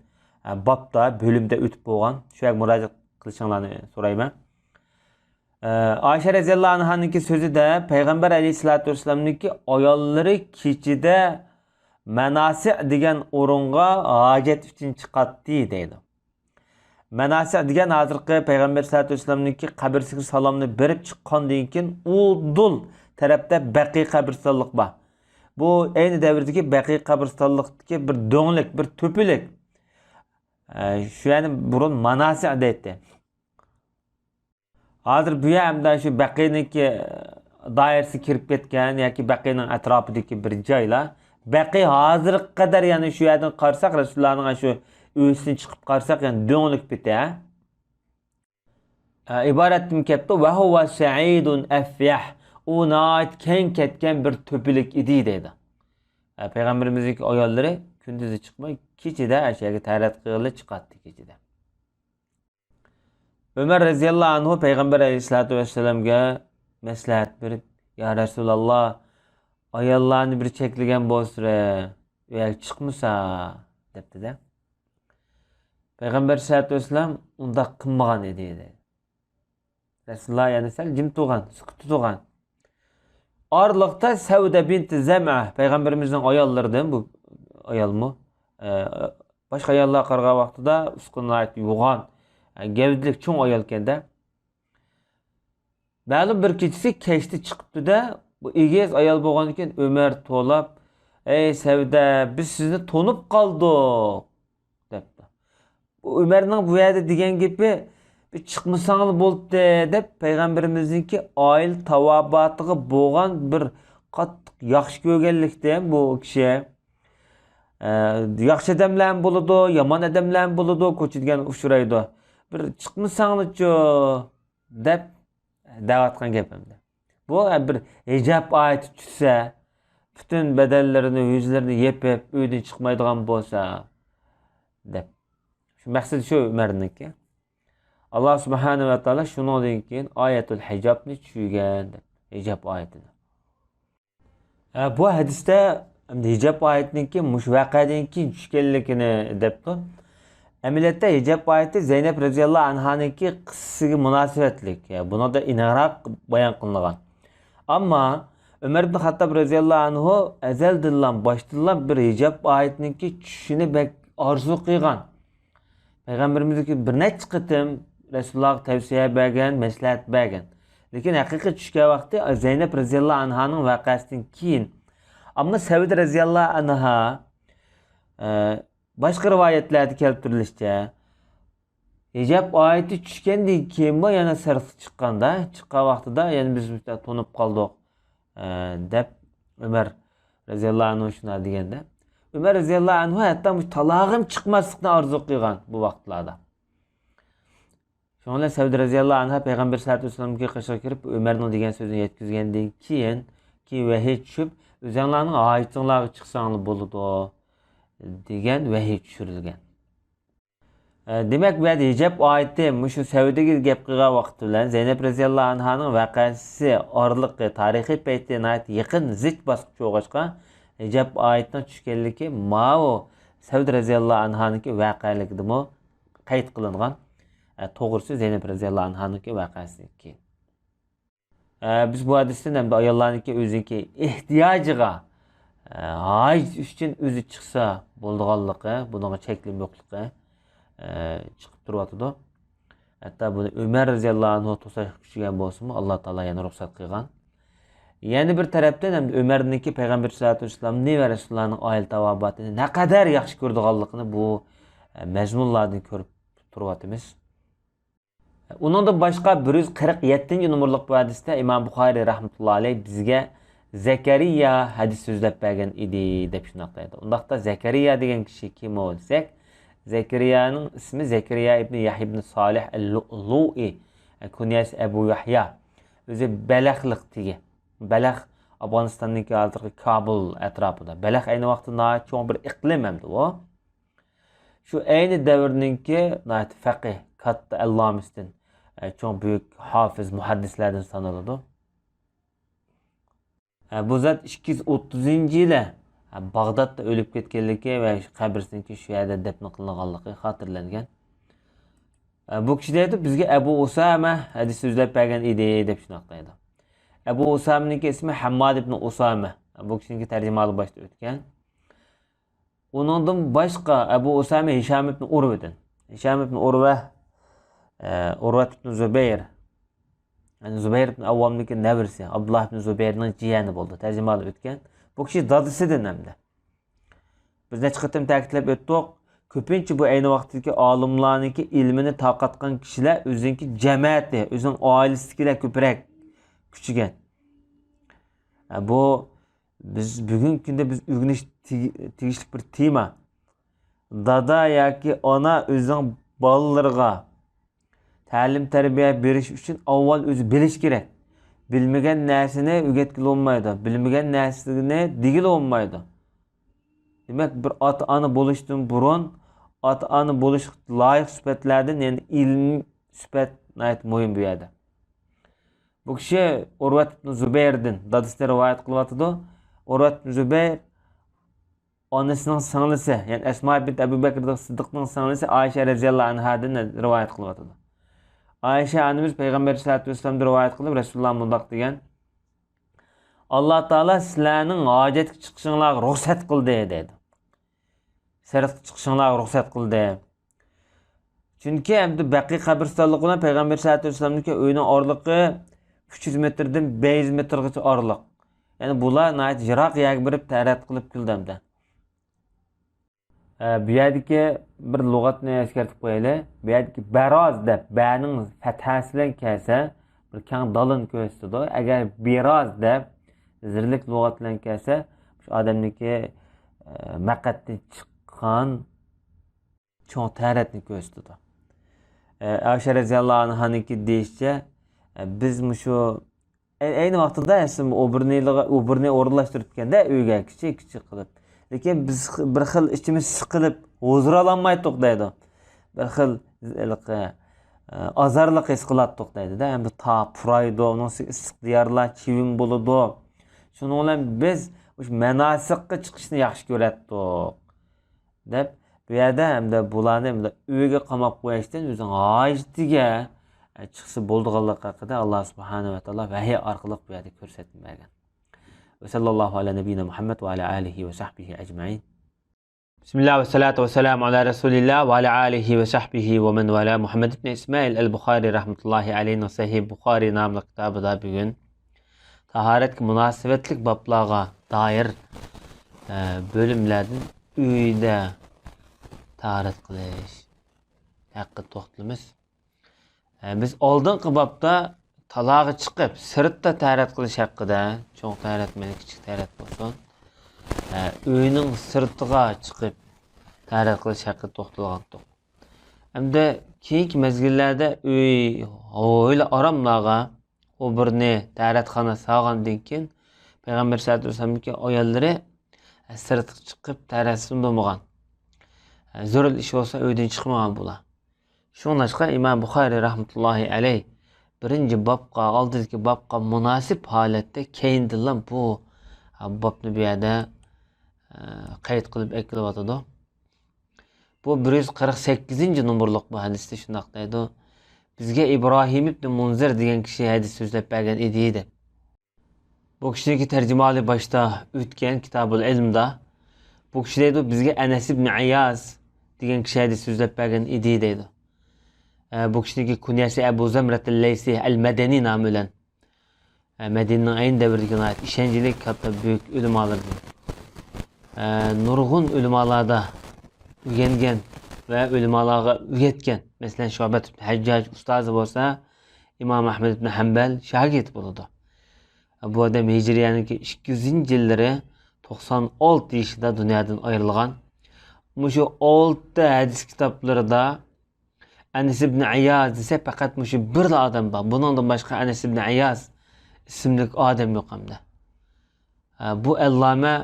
ئە، بابتا، بۆلۈمدە ئۆتۈپ بولغان. شۇ يەرگە مۇراجىئەت قىلىشىڭلارنى سورايمەن. ئە، ئائىشە رەزىياللاھۇ ئەنھانىڭكى سۆزىدە پەيغەمبەر ئەلەيھىسسالاتۇ ۋەسسالامنىڭكى ئاياللىرى كېچىدە ماناسىئ دېگەن ئورۇنغا ھاجەت ئۈچۈن چىقاتتى دەيدۇ. ماناسىئ دېگەن ھازىرقى پەيغەمبەر ساللاللاھۇ ئەلەيھى ۋەسەللەمنىڭكى قەبرىسىگە سالامنى بېرىپ چىققاندىن كېيىن ئۇدۇل تەرەپتە بەقىي قەبرىستانلىق بار. بۇ ئەينى دەۋردىكى بەقىي قەبرىستانلىقتىكى بىر دۆڭلۈك، بىر تۆپىلىك. ئە، شۇ يەرنى بۇرۇن ماناسىئ دەيتتى. ھازىر بۇ يەر ئەمدى شۇ بەقىنىڭكى دائىرىسىگە كىرىپ كەتكەن ياكى بەقىنىڭ ئەتراپىدىكى بىر جايلار. بەقى ھازىرغا قەدەر يەنە شۇ يەردىن قارىساق، رەسۇلۇللانىڭ شۇ ئۆيسىدىن چىقىپ قارىساق، يەنە دۆڭلۈك پېتى، ھە؟ ئە، ئىبارەتتىن كەپتۇ، «وهو سعيد أفيح». ئۇ ناھايىتى كەڭ كەتكەن بىر تۆپىلىك ئىدى دەيدۇ. ئە، پەيغەمبىرىمىزنىڭكى ئاياللىرى كۈندۈزى چىقماي، كېچىدە ئاشۇ يەرگە تەرەت قىلغىلى چىقاتتى كېچىدە. ئۆمەر رەزىياللاھۇ ئەنھۇ پەيغەمبەر ئەلەيھىسسالاتۇ ۋەسسالامغا مەسلىھەت بېرىپ، «يا رەسۇلاللا، ئاياللارنى بىر چەكلىگەن بولسىرە، ئۆيگە چىقمىسا» دەپتىدە. پەيغەمبەر ئەلەيھىسسالاتۇ ۋەسسالام ئۇنداق قىلمىغان ئىدى، دەيدۇ. رەسۇلۇللا يەنە سەل جىم تۇرغان، سۈكۈتتە تۇرغان. ئارىلىقتا سەۋدە بىنتى زەمئە، پەيغەمبىرىمىزنىڭ ئاياللىرىدىن، بۇ ئايالمۇ، ئە، باشقا ئاياللارغا قارىغان ۋاقتىدا ئۇسقىنى ناھايىتى يوغان، ئە، گەۋدىلىك چوڭ ئايالكەن-دە. مەلۇم بىر كېچىسى كەچتە چىقىپتۇ-دە، بۇ ئېگىز ئايال بولغاندىكىن ئۆمەر توۋلاپ، «ئەي سەۋدە، بىز سىزنى تونۇپ قالدۇق» دەپتۇ. بۇ ئۆمەرنىڭ بۇ يەردە دېگەن گېپى، «بىر چىقمىساڭلا بولدى» دەپ، پەيغەمبىرىمىزنىڭكى ئائىلە تاۋابىئاتىغا بولغان بىر قاتتىق ياخشى كۆرگەنلىكتىن بۇ كىشى، ئە، ياخشى ئادەملەرمۇ بولىدۇ، يامان ئادەملەرمۇ بولىدۇ، كوچىدا دېگەن ئۇچرايدۇ. «بىر چىقمىساڭلىچۇ» دەپ دەۋاتقان گەپ ئەمدى. بۇ بىر ھىجاب ئايىتى چۈشسە، پۈتۈن بەدەنلىرىنى، يۈزلىرىنى يېپىپ، ئۆيدىن چىقمايدىغان بولسا، دەپ. شۇ مەقسىتى شۇ ئۆمەرنىڭكى. ئاللا سۇبھانەھۇ ۋە تائالا شۇنىڭدىن كېيىن ئايەتۇل ھىجابنى چۈشۈرگەن، دەپ. ھىجاب ئايىتىنى. ھە، بۇ ھەدىستە ئەمدى ھىجاب ئايىتىنىڭكى مۇشۇ ۋەقەدىن كېيىن چۈشكەنلىكىنى دەپتۇ. ئەمەلىيەتتە ھىجاب ئايىتى زەينەپ رەزىياللاھۇ ئەنھانىڭكى قىسسىسىگە مۇناسىۋەتلىك، بۇنىڭدا ئېنىقراق بايان قىلىنغان. ئەمما ئۆمەر ئىبن خەتتاب رەزىياللاھۇ ئەنھۇ ئەزەلدىنلا، باشتىنلا بىر ھىجاب ئايىتىنىڭكى چۈشۈشىنى بەك ئارزۇ قىلغان. پەيغەمبىرىمىزگە بىر نەچچە قېتىم رەسۇلۇللاھقا تەۋسىيە بەرگەن، مەسلىھەت بەرگەن. لېكىن ھەقىقىي چۈشكەن ۋاقتى زەينەپ رەزىياللاھۇ ئەنھانىڭ ۋەقەسىدىن كېيىن. ئەمما سەۋدە رەزىياللاھۇ ئەنھا، ئە، باشقا رىۋايەتلەردە كەلتۈرۈلۈشىچە، ھىجاب ئايىتى چۈشكەندىن كېيىنمۇ يەنە سىرتقا چىققاندا، چىققان ۋاقتىدا يەنە بىز تونۇپ قالدۇق، ئە، دەپ ئۆمەر رەزىياللاھۇ ئەنھۇ شۇنداق دېگەندە، ئۆمەر رەزىياللاھۇ ئەنھۇ ھەتتا مۇشۇ تالاغىمۇ چىقماسلىقنى ئارزۇ قىلغان بۇ ۋاقىتلاردا. شۇنىڭ بىلەن سەۋدە رەزىياللاھۇ ئەنھا پەيغەمبەر سەللەللاھۇ ئەلەيھى ۋەسەللەمگە قېشىغا كىرىپ، ئۆمەرنىڭ دېگەن سۆزىنى يەتكۈزگەندىن كېيىن، كېيىن ۋەھىي چۈشۈپ، ئۆزەڭلارنىڭ ھاجىتىڭلارغا چىقساڭلار بولىدۇ، دېگەن ۋەھىي چۈشۈرۈلگەن. ئە، دېمەك، بۇ يەردە ھىجاب ئايىتى مۇشۇ سەۋدىگە گەپ قىلغان ۋاقتى بىلەن زەينەپ رەزىياللاھۇ ئەنھانىڭ ۋەقەسى ئارىلىقى، تارىخىي پەيتى ناھايىتى يېقىن، زىچ باسقۇچ بولغاچقا، ھىجاب ئايىتىنىڭ چۈشكەنلىكى ماۋۇ سەۋدە رەزىياللاھۇ ئەنھانىڭكى ۋەقەلىكىدىمۇ قەيت قىلىنغان. ئە، توغرىسى زەينەپ رەزىياللاھۇ ئەنھانىڭكى ۋەقەسىدىن كېيىن. ئە، بىز بۇ ھەدىستىن ھەمدە ئاياللارنىڭكى ئۆزىنىڭكى ئېھتىياجىغا، ئە، ھاجىتى ئۈچۈن ئۆزى چىقسا بولىدىغانلىقى، بۇنىڭغا چەكلىمە يوقلۇقى، ئە، چىقىپ تۇرۇۋاتىدۇ. ھەتتا بۇنى ئۆمەر رەزىياللاھۇ ئەنھۇ توساشقا كۈچىگەن بولسىمۇ، ئاللا تائالا يەنە رۇخسەت قىلغان. يەنە بىر تەرەپتىن ھەمدە ئۆمەرنىڭكى پەيغەمبەر سەللەللاھۇ ئەلەيھى ۋەسەللەمنى ۋە رەسۇلۇللانىڭ ئائىلە تاۋابىئاتىنى نەقەدەر ياخشى كۆرىدىغانلىقىنى بۇ، ئە، مەزمۇنلاردىن كۆرۈپ تۇرۇۋاتىمىز. ئۇنىڭدىن باشقا بىر يۈز قىرىق يەتتىنچى نومۇرلۇق بۇ ھەدىستە ئىمام بۇخارىي رەھمەتۇللا ئەلەيھ بىزگە زەكەرىيا ھەدىس سۆزلەپ بەرگەن ئىدى، دەپ شۇنداق دەيدۇ. ئۇنداقتا زەكەرىيا دېگەن كىشى كىم ئۇ دېسەك، زەكەرىيانىڭ ئىسمى زەكەرىيا ئىبنى يەھيا ئىبنى سالىھ ئەل-لۇئلۇئى، كۇنيەسى ئەبۇ يەھيا. ئۆزى بەلەخلىق تېگى. بەلەخ ئافغانىستاندىكى ھازىرقى كابۇل ئەتراپىدا. بەلەخ ئەينى ۋاقىتتا ناھايىتى چوڭ بىر ئىقلىم ئەمدى ئۇ. شۇ ئەينى دەۋرنىڭكى ناھايىتى فەقىھ، كاتتا ئەللامىسىدىن، ئە، چوڭ بۈيۈك ھافىز مۇھەددىسلەردىن سانىلىدۇ. ئە، بۇ زات ئىككى يۈز ئوتتۇزىنچى يىلى، ئە، باغدادتا ئۆلۈپ كەتكەنلىكى ۋە شۇ قەبرىسىنىڭكى شۇ يەردە دەپنە قىلىنغانلىقى خاتىرىلەنگەن. ئە، بۇ كىشى دەيدۇ، بىزگە ئەبۇ ئۇسامە ھەدىس سۆزلەپ بەرگەن ئىدى، دەپ شۇنداق دەيدۇ. ئەبۇ ئۇسامىنىڭكى ئىسمى ھەمماد ئىبنى ئۇسامە. بۇ كىشىنىڭكى تەرجىمىھالى باشتا ئۆتكەن. ئۇنىڭدىن باشقا ئەبۇ ئۇسامە ھىشام ئىبن ئۇرۋىدىن. ھىشام ئىبن ئۇرۋە، ئە، ئۇرۋەت ئىبن زۇبەير. يەنى زۇبەير ئىبن ئەۋۋامنىڭكى نەۋرىسى، ئابدۇللا ئىبن زۇبەيرنىڭ جىيەنى بولدى. تەرجىمىھالى ئۆتكەن. بۇ كىشى دادىسىدىن ھەمدە. بىز نەچچە قېتىم تەكىتلەپ ئۆتتۇق. كۆپىنچە بۇ ئەينى ۋاقىتتىكى ئالىملارنىڭكى ئىلمىنى تارقاتقان كىشىلەر ئۆزىنىڭكى جەمەتى، ئۆزىنىڭ ئائىلىسىدىكىلەر كۆپرەك كۈچىگەن. ئە، بۇ بىز بۈگۈنكى كۈندە بىز ئۆگىنىش تېگى-، تېگىشلىك بىر تېما. دادا ياكى ئانا ئۆزىنىڭ بالىلىرىغا تەلىم-تەربىيە بېرىش ئۈچۈن ئاۋۋال ئۆزى بىلىش كېرەك. بىلمىگەن نەرسىنى ئۆگەتكىلى بولمايدۇ. بىلمىگەن نەرسىنى دېگىلى بولمايدۇ. دېمەك، بىر ئاتا-ئانا بولۇشتىن بۇرۇن، ئاتا-ئانا بولۇشقا لايىق سۈپەتلەردىن، يەنى ئىلمىي سۈپەت ناھايىتى مۇھىم بۇ يەردە. بۇ كىشى ئۇرۋەت ئىبن زۇبەيردىن، دادىسىدىن رىۋايەت قىلىۋاتىدۇ. ئۇرۋەت ئىبن زۇبەير ئانىسىنىڭ سىڭلىسى، يەنى ئەسما بىنت ئەبۇ بەكر سىددىقنىڭ سىڭلىسى ئائىشە رەزىياللاھۇ ئەنھادىن رىۋايەت قىلىۋاتىدۇ. ئائىشە ئانىمىز پەيغەمبەر سەللەللاھۇ ئەلەيھى ۋەسەللەمدىن رىۋايەت قىلىپ، رەسۇلۇللا مۇنداق دېگەن، «ئاللا تائالا سىلەرنىڭ ھاجەتكە چىقىشىڭلارغا رۇخسەت قىلدى» دەيدۇ. سىرتقا چىقىشىڭلارغا رۇخسەت قىلدى. چۈنكى ئەمدى بەقىي قەبرىستانلىقى بىلەن پەيغەمبەر سەللەللاھۇ ئەلەيھى ۋەسەللەمنىڭكى ئۆيىنىڭ ئارىلىقى ئۈچ يۈز مېتىردىن بەش يۈز مېتىرغىچە ئارىلىق. يەنى بۇلار ناھايىتى يىراق يەرگە بېرىپ تەرەت قىلىپ كېلىدۇ ئەمدى. ئە، بۇ يەردىكى بىر لۇغەتنى ئەسكەرتىپ قويايلى. بۇ يەردىكى بەراز دەپ، بەنىڭ پەتھەسى بىلەن كەلسە، بىر كەڭ دالىنى كۆرسىتىدۇ. ئەگەر بىراز دەپ، زىرلىك لۇغەت بىلەن كەلسە، شۇ ئادەمنىڭكى، ئە، مەقئەتتىن چىققان چوڭ تەرەتنى كۆرسىتىدۇ. ئە، ئائىشە رەزىياللاھۇ ئەنھانىڭكى دېيىشىچە، ئە، بىز مۇشۇ ئەي-، ئەينى ۋاقتىدا ئەسلى ئوبورنىيلىغا، ئوبورنىي ئورۇنلاشتۇرۇپتىكەندە ئۆيگە كىچىك كىچىك قىلىپ. لېكىن بىز خ-، بىر خىل ئىچىمىز سىقىلىپ، ھۇزۇر ئالالمايتتۇق دەيدۇ. بىر خىل ھېلىقى، ئە، ئازارلىق ھېس قىلاتتۇق دەيدۇ-دە. ئەمدى تا پۇرايدۇ، ئۇنىڭ ئۈستىگە ئىسسىق دىيارلار، چىۋىن بولىدۇ. شۇنىڭ بىلەن بىز مۇشۇ ماناسىققا چىقىشنى ياخشى كۆرەتتۇق، دەپ بۇ يەردە ھەمدە بۇلارنى ھەمدە ئۆيگە قاماپ قويۇشتىن ئۆزىنىڭ ھاجىتىگە، ئە، چىقسا بولىدىغانلىقى ھەققىدە ئاللا سۇبھانەھۇ ۋە تائالا ۋەھىي ئارقىلىق بۇ يەردە كۆرسەتمە بەرگەن. وصلى الله على نبينا محمد وعلى آله وصحبه أجمعين. بسم الله والصلاة والسلام على رسول الله وعلى آله وصحبه ومن والاه. مۇھەممەد ئىبن ئىسمائىل ئەل بۇخارى رەھمەتۇللاھى ئەلەيھىنىڭ سەھىھ بۇخارى ناملىق كىتابىدا بۈگۈن تاھارەتكە مۇناسىۋەتلىك بابلارغا دائىر، ئە، بۆلۈملەردىن ئۆيدە تاھارەت قىلىش ھەققىدە توختىلىمىز. ئە، بىز ئالدىنقى بابتا تالاغا چىقىپ، سىرتتا تەھارەت قىلىش ھەققىدە، چوڭ تەھارەت مەيلى كىچىك تەھارەت بولسۇن، ئە، ئۆينىڭ سىرتىغا چىقىپ تەھارەت قىلىش ھەققىدە توختالغانتۇق. ئەمدى كېيىنكى مەزگىللەردە ئۆي ھويلا ئاراملارغا ئوبورنى، تەھارەتخانا سالغاندىن كېيىن، پەيغەمبەر سەللەللاھۇ ئەلەيھى ۋەسەللەمنىڭكى ئاياللىرى سىرتقا چىقىپ تەھارەتسىز بولمىغان. زۆرۈر ئىش بولسا ئۆيدىن چىقمىغان بۇلار. شۇڭلاشقا ئىمام بۇخارى رەھمەتۇللاھى ئەلەيھ بىرىنچى بابقا، ئالدىدىكى بابقا مۇناسىپ ھالەتتە كەينىدىنلا بۇ بابنى بۇ يەردە، ئە، قەيت قىلىپ ئەكېلىۋاتىدۇ. بۇ بىر يۈز قىرىق سەككىزىنچى نومۇرلۇق بۇ ھەدىستە شۇنداق دەيدۇ: بىزگە ئىبراھىم ئىبنى مۇنزىر دېگەن كىشى ھەدىس سۆزلەپ بەرگەن ئىدى، دەپ. بۇ كىشىنىڭكى تەرجىمىھالى باشتا ئۆتكەن كىتابۇل ئىلمدا. بۇ كىشى دەيدۇ، بىزگە ئەنەس ئىبنى ئەيياز دېگەن كىشى ھەدىس سۆزلەپ بەرگەن ئىدى، دەيدۇ. ئە، بۇ كىشىنىڭكى كۇنيەسى ئەبۇ زەمرەتىل لەيسى ئەل مەدەنى نامى بىلەن. ئە، مەدىنىنىڭ ئەينى دەۋرىدىكى ناھايىتى ئىشەنچلىك، كاتتا بۈيۈك ئۆلىمالاردىن. ئە، نۇرغۇن ئۆلىمالاردا ئۆگەنگەن ۋە ئۆلىمالارغا ئۆگەتكەن. مەسىلەن، شۇئبەت ئىبن ھەججاج ئۇستازى بولسا، ئىمام ئەھمەد ئىبن ھەمبەل شاگىرتى بولىدۇ. بۇ ئادەم ھىجرىيەنىڭكى ئىككى يۈزىنچى يىللىرى توقسان ئالتە يېشىدا دۇنيادىن ئايرىلغان. مۇشۇ ئالتە ھەدىس كىتابلىرىدا ئەنەس ئىبن ئەيياز دېسە، پەقەت مۇشۇ بىرلا ئادەم بار. بۇنىڭدىن باشقا ئەنەس ئىبن ئەيياز ئىسىملىك ئادەم يوق ئەمدى. ھە، بۇ ئەللامە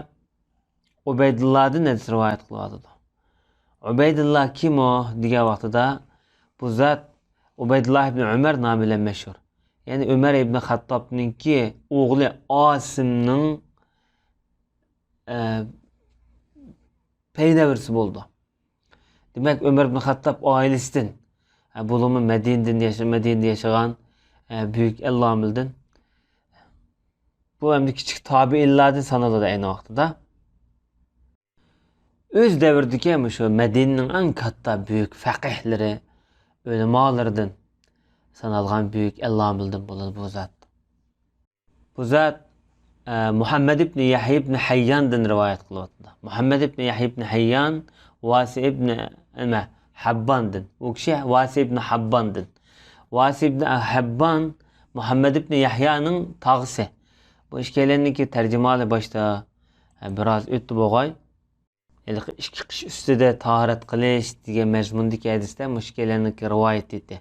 ئۇبەيدۇللادىن ھەدىس رىۋايەت قىلىۋاتىدۇ. ئۇبەيدۇللا كىم ئۇ دېگەن ۋاقتىدا، بۇ زات ئۇبەيدۇللا ئىبن ئۆمەر نامى بىلەن مەشھۇر. يەنى ئۆمەر ئىبن خەتتابنىڭكى ئوغلى ئاسىمنىڭ، ئە، پەينەۋىرىسى بولىدۇ. دېمەك، ئۆمەر ئىبن خەتتاب ئائىلىسىدىن، ئە، بولۇپمۇ مەدىنىدىن ياشا-، مەدىنىدە ياشىغان، ئە، بۈيۈك ئەللامىلدىن. بۇ ئەمدى كىچىك تابىئىنلاردىن سانىلىدۇ ئەينى ۋاقتىدا. ئۆز دەۋرىدىكى مۇشۇ مەدىنىنىڭ ئەڭ كاتتا بۈيۈك فەقىھلىرى، ئۆلىمالىرىدىن سانالغان بۈيۈك ئەللامىلدىن بولىدۇ بۇ زات. بۇ زات، ئە، مۇھەممەد ئىبنى يەھيا ئىبنى ھەيياندىن رىۋايەت قىلىۋاتىدۇ. مۇھەممەد ئىبنى يەھيا ئىبنى ھەييان، ۋاسى ئىبنى، نېمە، ھەبباندىن. ئۇ كىشى ۋاسى ئىبنى ھەبباندىن. ۋاسى ئىبنى ھەببان مۇھەممەد ئىبنى يەھيانىڭ تاغىسى. بۇ ئىككىيلەننىڭكى تەرجىمىھالى باشتا، ئە، بىراز ئۆتتى بولغاي. ھېلىقى ئىككى قىش ئۈستىدە تاھارەت قىلىش دېگەن مەزمۇندىكى ھەدىستە مۇشۇ ئىككىيلەننىڭكى رىۋايىتى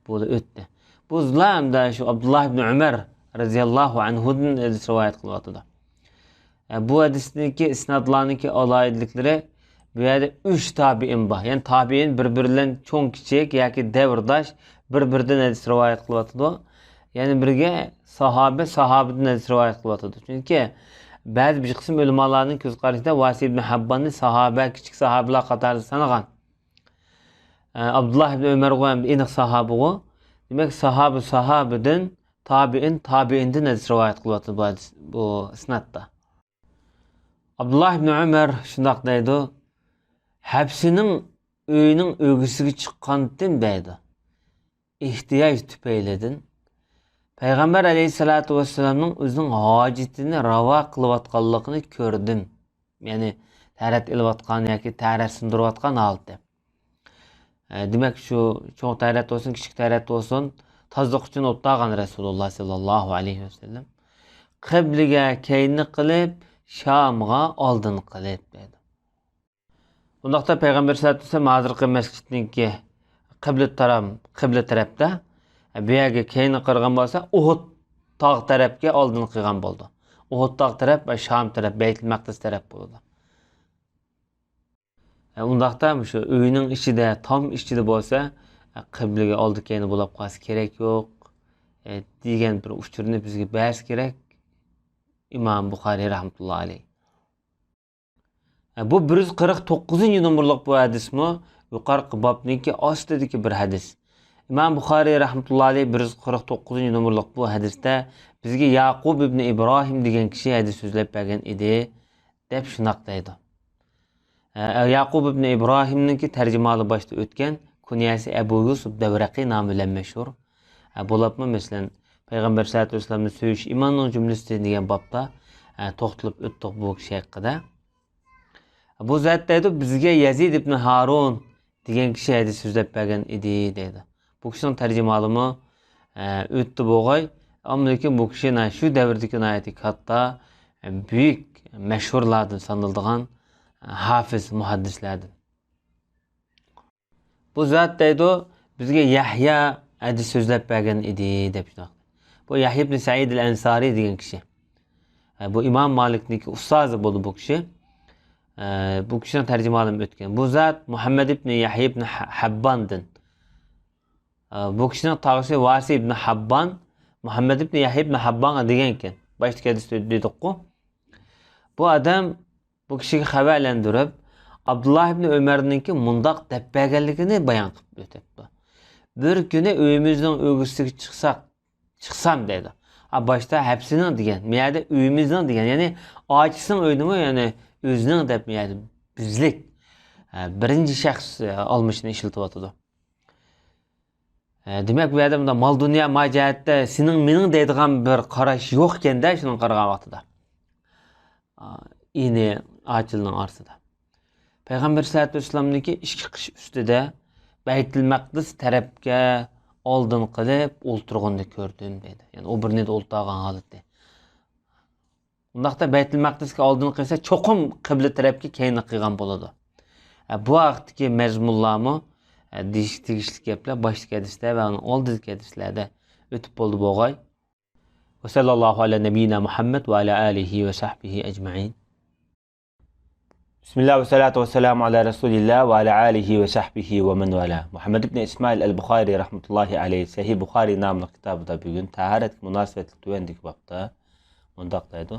بۇ ئۆتتى. بۇ زۇلام ئەمدى شۇ ئابدۇللا ئىبنى ئۆمەر رەزىياللاھۇ ئەنھۇدىن ھەدىس رىۋايەت قىلىۋاتىدۇ. ئە، بۇ ھەدىستىكى ئىسنادلارنىڭكى ئالاھىدىلىكلىرى، بۇ يەردە ئۈچ تابىئىن بار. يەنى تابىئىن بىر-بىرى بىلەن چوڭ-كىچىك ياكى دەۋرداش بىر-بىرىدىن ھەدىس رىۋايەت قىلىۋاتىدۇ. يەنە بىرگە ساھابە ساھابىدىن ھەدىس رىۋايەت قىلىۋاتىدۇ. چۈنكى بەزى بىر قىسىم ئۆلىمالارنىڭ كۆز قارىشىدا ۋاسى ئىبنى ھەبباننى ساھابە، كىچىك ساھابىلار قاتارىدا سانىغان. ئە، ئابدۇللا ئىبنى ئۆمەرغۇ ئەمدى ئېنىق ساھابىغۇ. دېمەك، ساھابە ساھابىدىن، تابىئىن تابىئىندىن ھەدىس رىۋايەت قىلىۋاتىدۇ بۇ ھەدىس، بۇ ئىسنادتا. ئابدۇللا ئىبنى ئۆمەر شۇنداق دەيدۇ، ھەپسىنىڭ ئۆيىنىڭ ئۆگزىسىگە چىققانتىم دەيدۇ. ئېھتىياج تۈپەيلىدىن پەيغەمبەر ئەلەيھىسسالاتۇ ۋەسسالامنىڭ ئۆزىنىڭ ھاجىتىنى راۋا قىلىۋاتقانلىقىنى كۆردۈم. يەنى تەھارەت ئېلىۋاتقان ياكى تەھارەت سۇندۇرۇۋاتقان ھالىتى. ئە، دېمەك، شۇ چوڭ تەھارەت بولسۇن، كىچىك تەھارەت بولسۇن، تازىلىق ئۈچۈن ئولتۇرغان رەسۇلۇللا ساللاللاھۇ ئەلەيھى ۋەسەللەم. قىبلىگە كەينىنى قىلىپ، شامغا ئالدىنى قىلىپ دەيدۇ. ئۇنداقتا پەيغەمبەر سەللەللاھۇ ئەلەيھى ۋەسەللەم ھازىرقى مەسچىتنىڭكى قىبلە تارام-، قىبلە تەرەپتە، بۇ يەرگە كەينى قىلغان بولسا، ئۇھۇد تاغ تەرەپكە ئالدىن قىلغان بولىدۇ. ئۇھۇد تاغ تەرەپ ۋە شام تەرەپ، بەيتۇل مەقدىس تەرەپ بولىدۇ. ئۇنداقتا مۇشۇ ئۆينىڭ ئىچىدە، تام ئىچىدە بولسا، قىبلىگە ئالدى كەينى بولاپ قالسا كېرەك يوق، دېگەن بىر ئۇچۇرنى بىزگە بەرسە كېرەك ئىمام بۇخارىي رەھمەتۇللا ئەلەيھ. بۇ بىر يۈز قىرىق توققۇزىنچى نومۇرلۇق بۇ ھەدىسمۇ يۇقىرىقى بابنىڭكى ئاستىدىكى بىر ھەدىس. ئىمام بۇخارىي رەھمەتۇللا ئەلەيھ بىر يۈز قىرىق توققۇزىنچى نومۇرلۇق بۇ ھەدىستە بىزگە ياقۇب ئىبنى ئىبراھىم دېگەن كىشى ھەدىس سۆزلەپ بەرگەن ئىدى، دەپ شۇنداق دەيدۇ. ئە، ياقۇب ئىبنى ئىبراھىمنىڭكى تەرجىمىھالى باشتا ئۆتكەن، كۇنيەسى ئەبۇ يۈسۈپ دەۋرەقى نامى بىلەن مەشھۇر. ئە، بولۇپمۇ، مەسىلەن، پەيغەمبەر سەللەللاھۇ ئەلەيھى ۋەسەللەمنى سۆيۈش ئىماننىڭ جۈملىسى دېگەن بابتا، ئە، توختىلىپ ئۆتتۇق بۇ كىشى ھەققىدە. بۇ زات دەيدۇ، بىزگە يەزىد ئىبنى ھارۇن دېگەن كىشى ھەدىس سۆزلەپ بەرگەن ئىدى، دەيدۇ. بۇ كىشىنىڭ تەرجىمىھالىمۇ، ئە، ئۆتتى بولغاي. ئەمما لېكىن بۇ كىشى نا-، شۇ دەۋردىكى ناھايىتى كاتتا، ئە، بۈيۈك، مەشھۇرلاردىن سانىلىدىغان، ئە، ھافىز، مۇھەددىسلەردىن. بۇ زات دەيدۇ، بىزگە يەھيا ھەدىس سۆزلەپ بەرگەن ئىدى، دەپ شۇنداق. بۇ يەھيا ئىبن سەئىد ئەل ئەنسارى دېگەن كىشى. ئە، بۇ ئىمام مالىكنىڭكى ئۇستازى بولدى بۇ كىشى. ئە، بۇ كىشىنىڭ تەرجىمىھالىمۇ ئۆتكەن. بۇ زات مۇھەممەد ئىبن يەھيا ئىبن ھە-، ھەبباندىن. ئە، بۇ كىشىنىڭ تاغىسى ۋاسى ئىبن ھەببان، مۇھەممەد ئىبن يەھيا ئىبن ھەببانغا دېگەنكەن. باشتىكى ھەدىستە دېدۇققۇ. بۇ ئادەم بۇ كىشىگە خەۋەرلەندۈرۈپ، ئابدۇللا ئىبنى ئۆمەرنىڭكى مۇنداق دەپ بەرگەنلىكىنى بايان قىلىپ ئۆتۈپتۇ. بىر كۈنى ئۆيىمىزنىڭ ئۆگزىسىگە چىقساق، چىقسام دەيدۇ. ئا، باشتا ھەپسىنىڭ دېگەن، مۇ يەردە ئۆيىمىزنىڭ دېگەن، يەنى ئاچىسىنىڭ ئۆيىنىمۇ، يەنى ئۆزىنىڭ دەپ، مۇ يەردە بىزلىك، ئە، بىرىنچى شەخس، ئە، ئالمىشىنى ئىشلىتىۋاتىدۇ. ئە، دېمەك، بۇ يەردە مۇنداق مال-دۇنيا، مال جەھەتتە سېنىڭ، مېنىڭ دەيدىغان بىر قاراش يوق ئىكەن-دە، شۇنىڭغا قارىغان ۋاقتىدا. ئا، ئىنى ئاچىلىنىڭ ئارىسىدا. پەيغەمبەر سەللەللاھۇ ئەلەيھى ۋەسەللەمنىڭكى ئىككى قىش ئۈستىدە بەيتۇل مەقدىس تەرەپكە ئالدىن قىلىپ ئولتۇرغىنىنى كۆردۈم، دەيدۇ. يەنى ئوبرىنىدا ئولتۇرغان ھالىتى. ئۇنداقتا بەيتۇل مەقدىسكە ئالدىن قىلسا، چوقۇم قىبلە تەرەپكە كەينىنى قىلغان بولىدۇ. ئە، بۇ ھەقتىكى مەزمۇنلارمۇ، ئە، دېيىشكە تېگىشلىك گەپلەر باشتىكى ھەدىستە ۋە ئۇنىڭ ئالدىدىكى ھەدىستەردە ئۆتۈپ بولدى بولغاي. وصلى الله على نبينا محمد وعلى آله وصحبه أجمعين. بسم الله والصلاة والسلام على رسول الله وعلى آله وصحبه ومن والاه. مۇھەممەد ئىبنى ئىسمائىل ئەل بۇخارىي رەھمەتۇللاھى ئەلەيھ سەھىھ بۇخارىي ناملىق كىتابىدا بۈگۈن تاھارەتكە مۇناسىۋەتلىك تۆۋەندىكى بابتا مۇنداق دەيدۇ.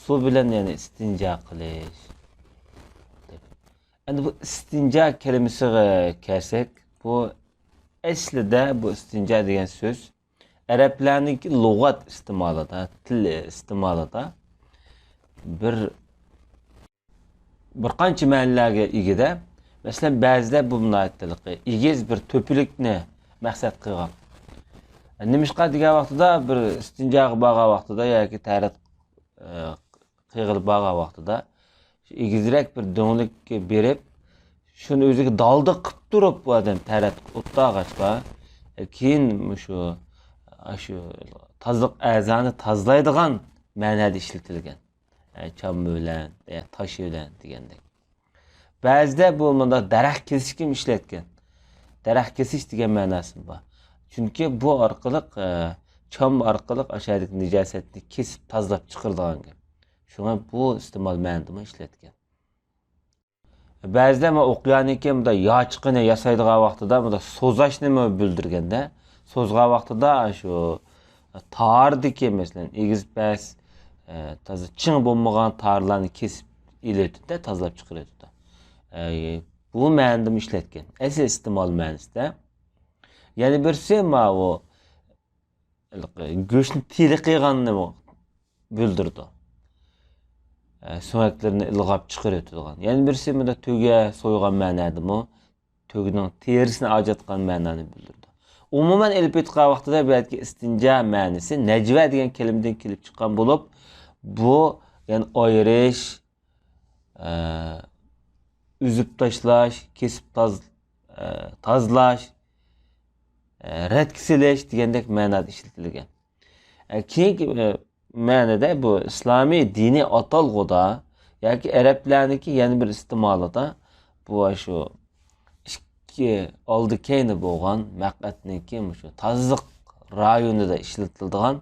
سۇ بىلەن يەنى ئىستىنجا قىلىش. ئەمدى بۇ ئىستىنجا كەلىمىسىگە كەلسەك، بۇ ئەسلىدە بۇ ئىستىنجا دېگەن سۆز ئەرەبلەرنىڭكى لۇغەت ئىستېمالىدا، تىل ئىستېمالىدا بىر، بىر قانچە مەنىلەرگە ئىگىدە. مەسىلەن، بەزىدە بۇ مۇناسىۋەتلىك ئېگىز بىر تۆپىلىكنى مەقسەت قىلغان. نېمىشقا دېگەن ۋاقتىدا، بىر ئىستىنجاغا بارغان ۋاقتىدا ياكى تەھارەت، ئە، قىلغىلى بارغان ۋاقتىدا ئېگىزرەك بىر دۆڭلۈككە بېرىپ، شۇنى ئۆزىگە دالدا قىلىپ تۇرۇپ، بۇ ئادەم تەھارەت ئولتۇرغاچقا، كېيىن مۇشۇ، ئاشۇ تازىلىق ئەزانى تازىلايدىغان مەنىدە ئىشلىتىلگەن. چام بىلەن، تاش بىلەن دېگەندەك. بەزىدە بۇ مۇنداق دەرەخ كېسىشكىمۇ ئىشلەتكەن. دەرەخ كېسىش دېگەن مەناسىمۇ بار. چۈنكى بۇ ئارقىلىق، ئە، چام ئارقىلىق ئاشۇ يەردىكى نىجاسەتنى كېسىپ تازىلاپ چىقىرىدىغان گەپ. شۇڭا بۇ ئىستېمال مەنىدىمۇ ئىشلەتكەن. بەزىدە مانا ئوقيانىكى مۇنداق ياچىقىنى ياسايدىغان ۋاقتىدا مۇنداق سوزاشنىمۇ بىلدۈرگەندە، سوزغان ۋاقتىدا شۇ تاردىكى، مەسىلەن، ئېگىز پەس، ئە، تازا چىڭ بولمىغان تارلارنى كېسىپ ئېلىۋېتىدۇ، تازىلاپ چىقىرىۋېتىدۇ. ئە، بۇ مەنىدىمۇ ئىشلەتكەن. ئەسلى ئىستېمال مەنىسىدە. يەنە بىرسى ماۋۇ ھېلىقى گۆشنى تېرە قىلغاننى بىلدۈرىدۇ. ئە، سۆڭەكلىرىنى ئىلغاپ چىقىرىۋېتىدىغان. يەنە بىرسى مۇنداق تۆگە سويغان مەنەدىمۇ، تۆگىنىڭ تېرىسىنى ئاجراتقان مەنانى بىلدۈرىدۇ. ئومۇمەن ئېلىپ ئېيتقان ۋاقتىدا بۇ يەردىكى ئىستىنجا مەنىسى نەجۋە دېگەن كەلىمىدىن كېلىپ چىققان بولۇپ، بۇ، يەنى ئايرىش، ئە، ئۈزۈپ تاشلاش، كېسىپ تاز-، ئە، تازىلاش، ئە، رەتكە سېلىش دېگەندەك مەنادا ئىشلىتىلگەن. ئە، كېيىنكى، ئە، مەنىدە بۇ ئىسلامىي دىنىي ئاتالغۇدا ياكى ئەرەبلەرنىڭكى يەنە بىر ئىستېمالىدا بۇ شۇ ئىككى ئالدى كەينى بولغان مەقئەتنىڭكى مۇشۇ تازىلىق رايونىدا ئىشلىتىلىدىغان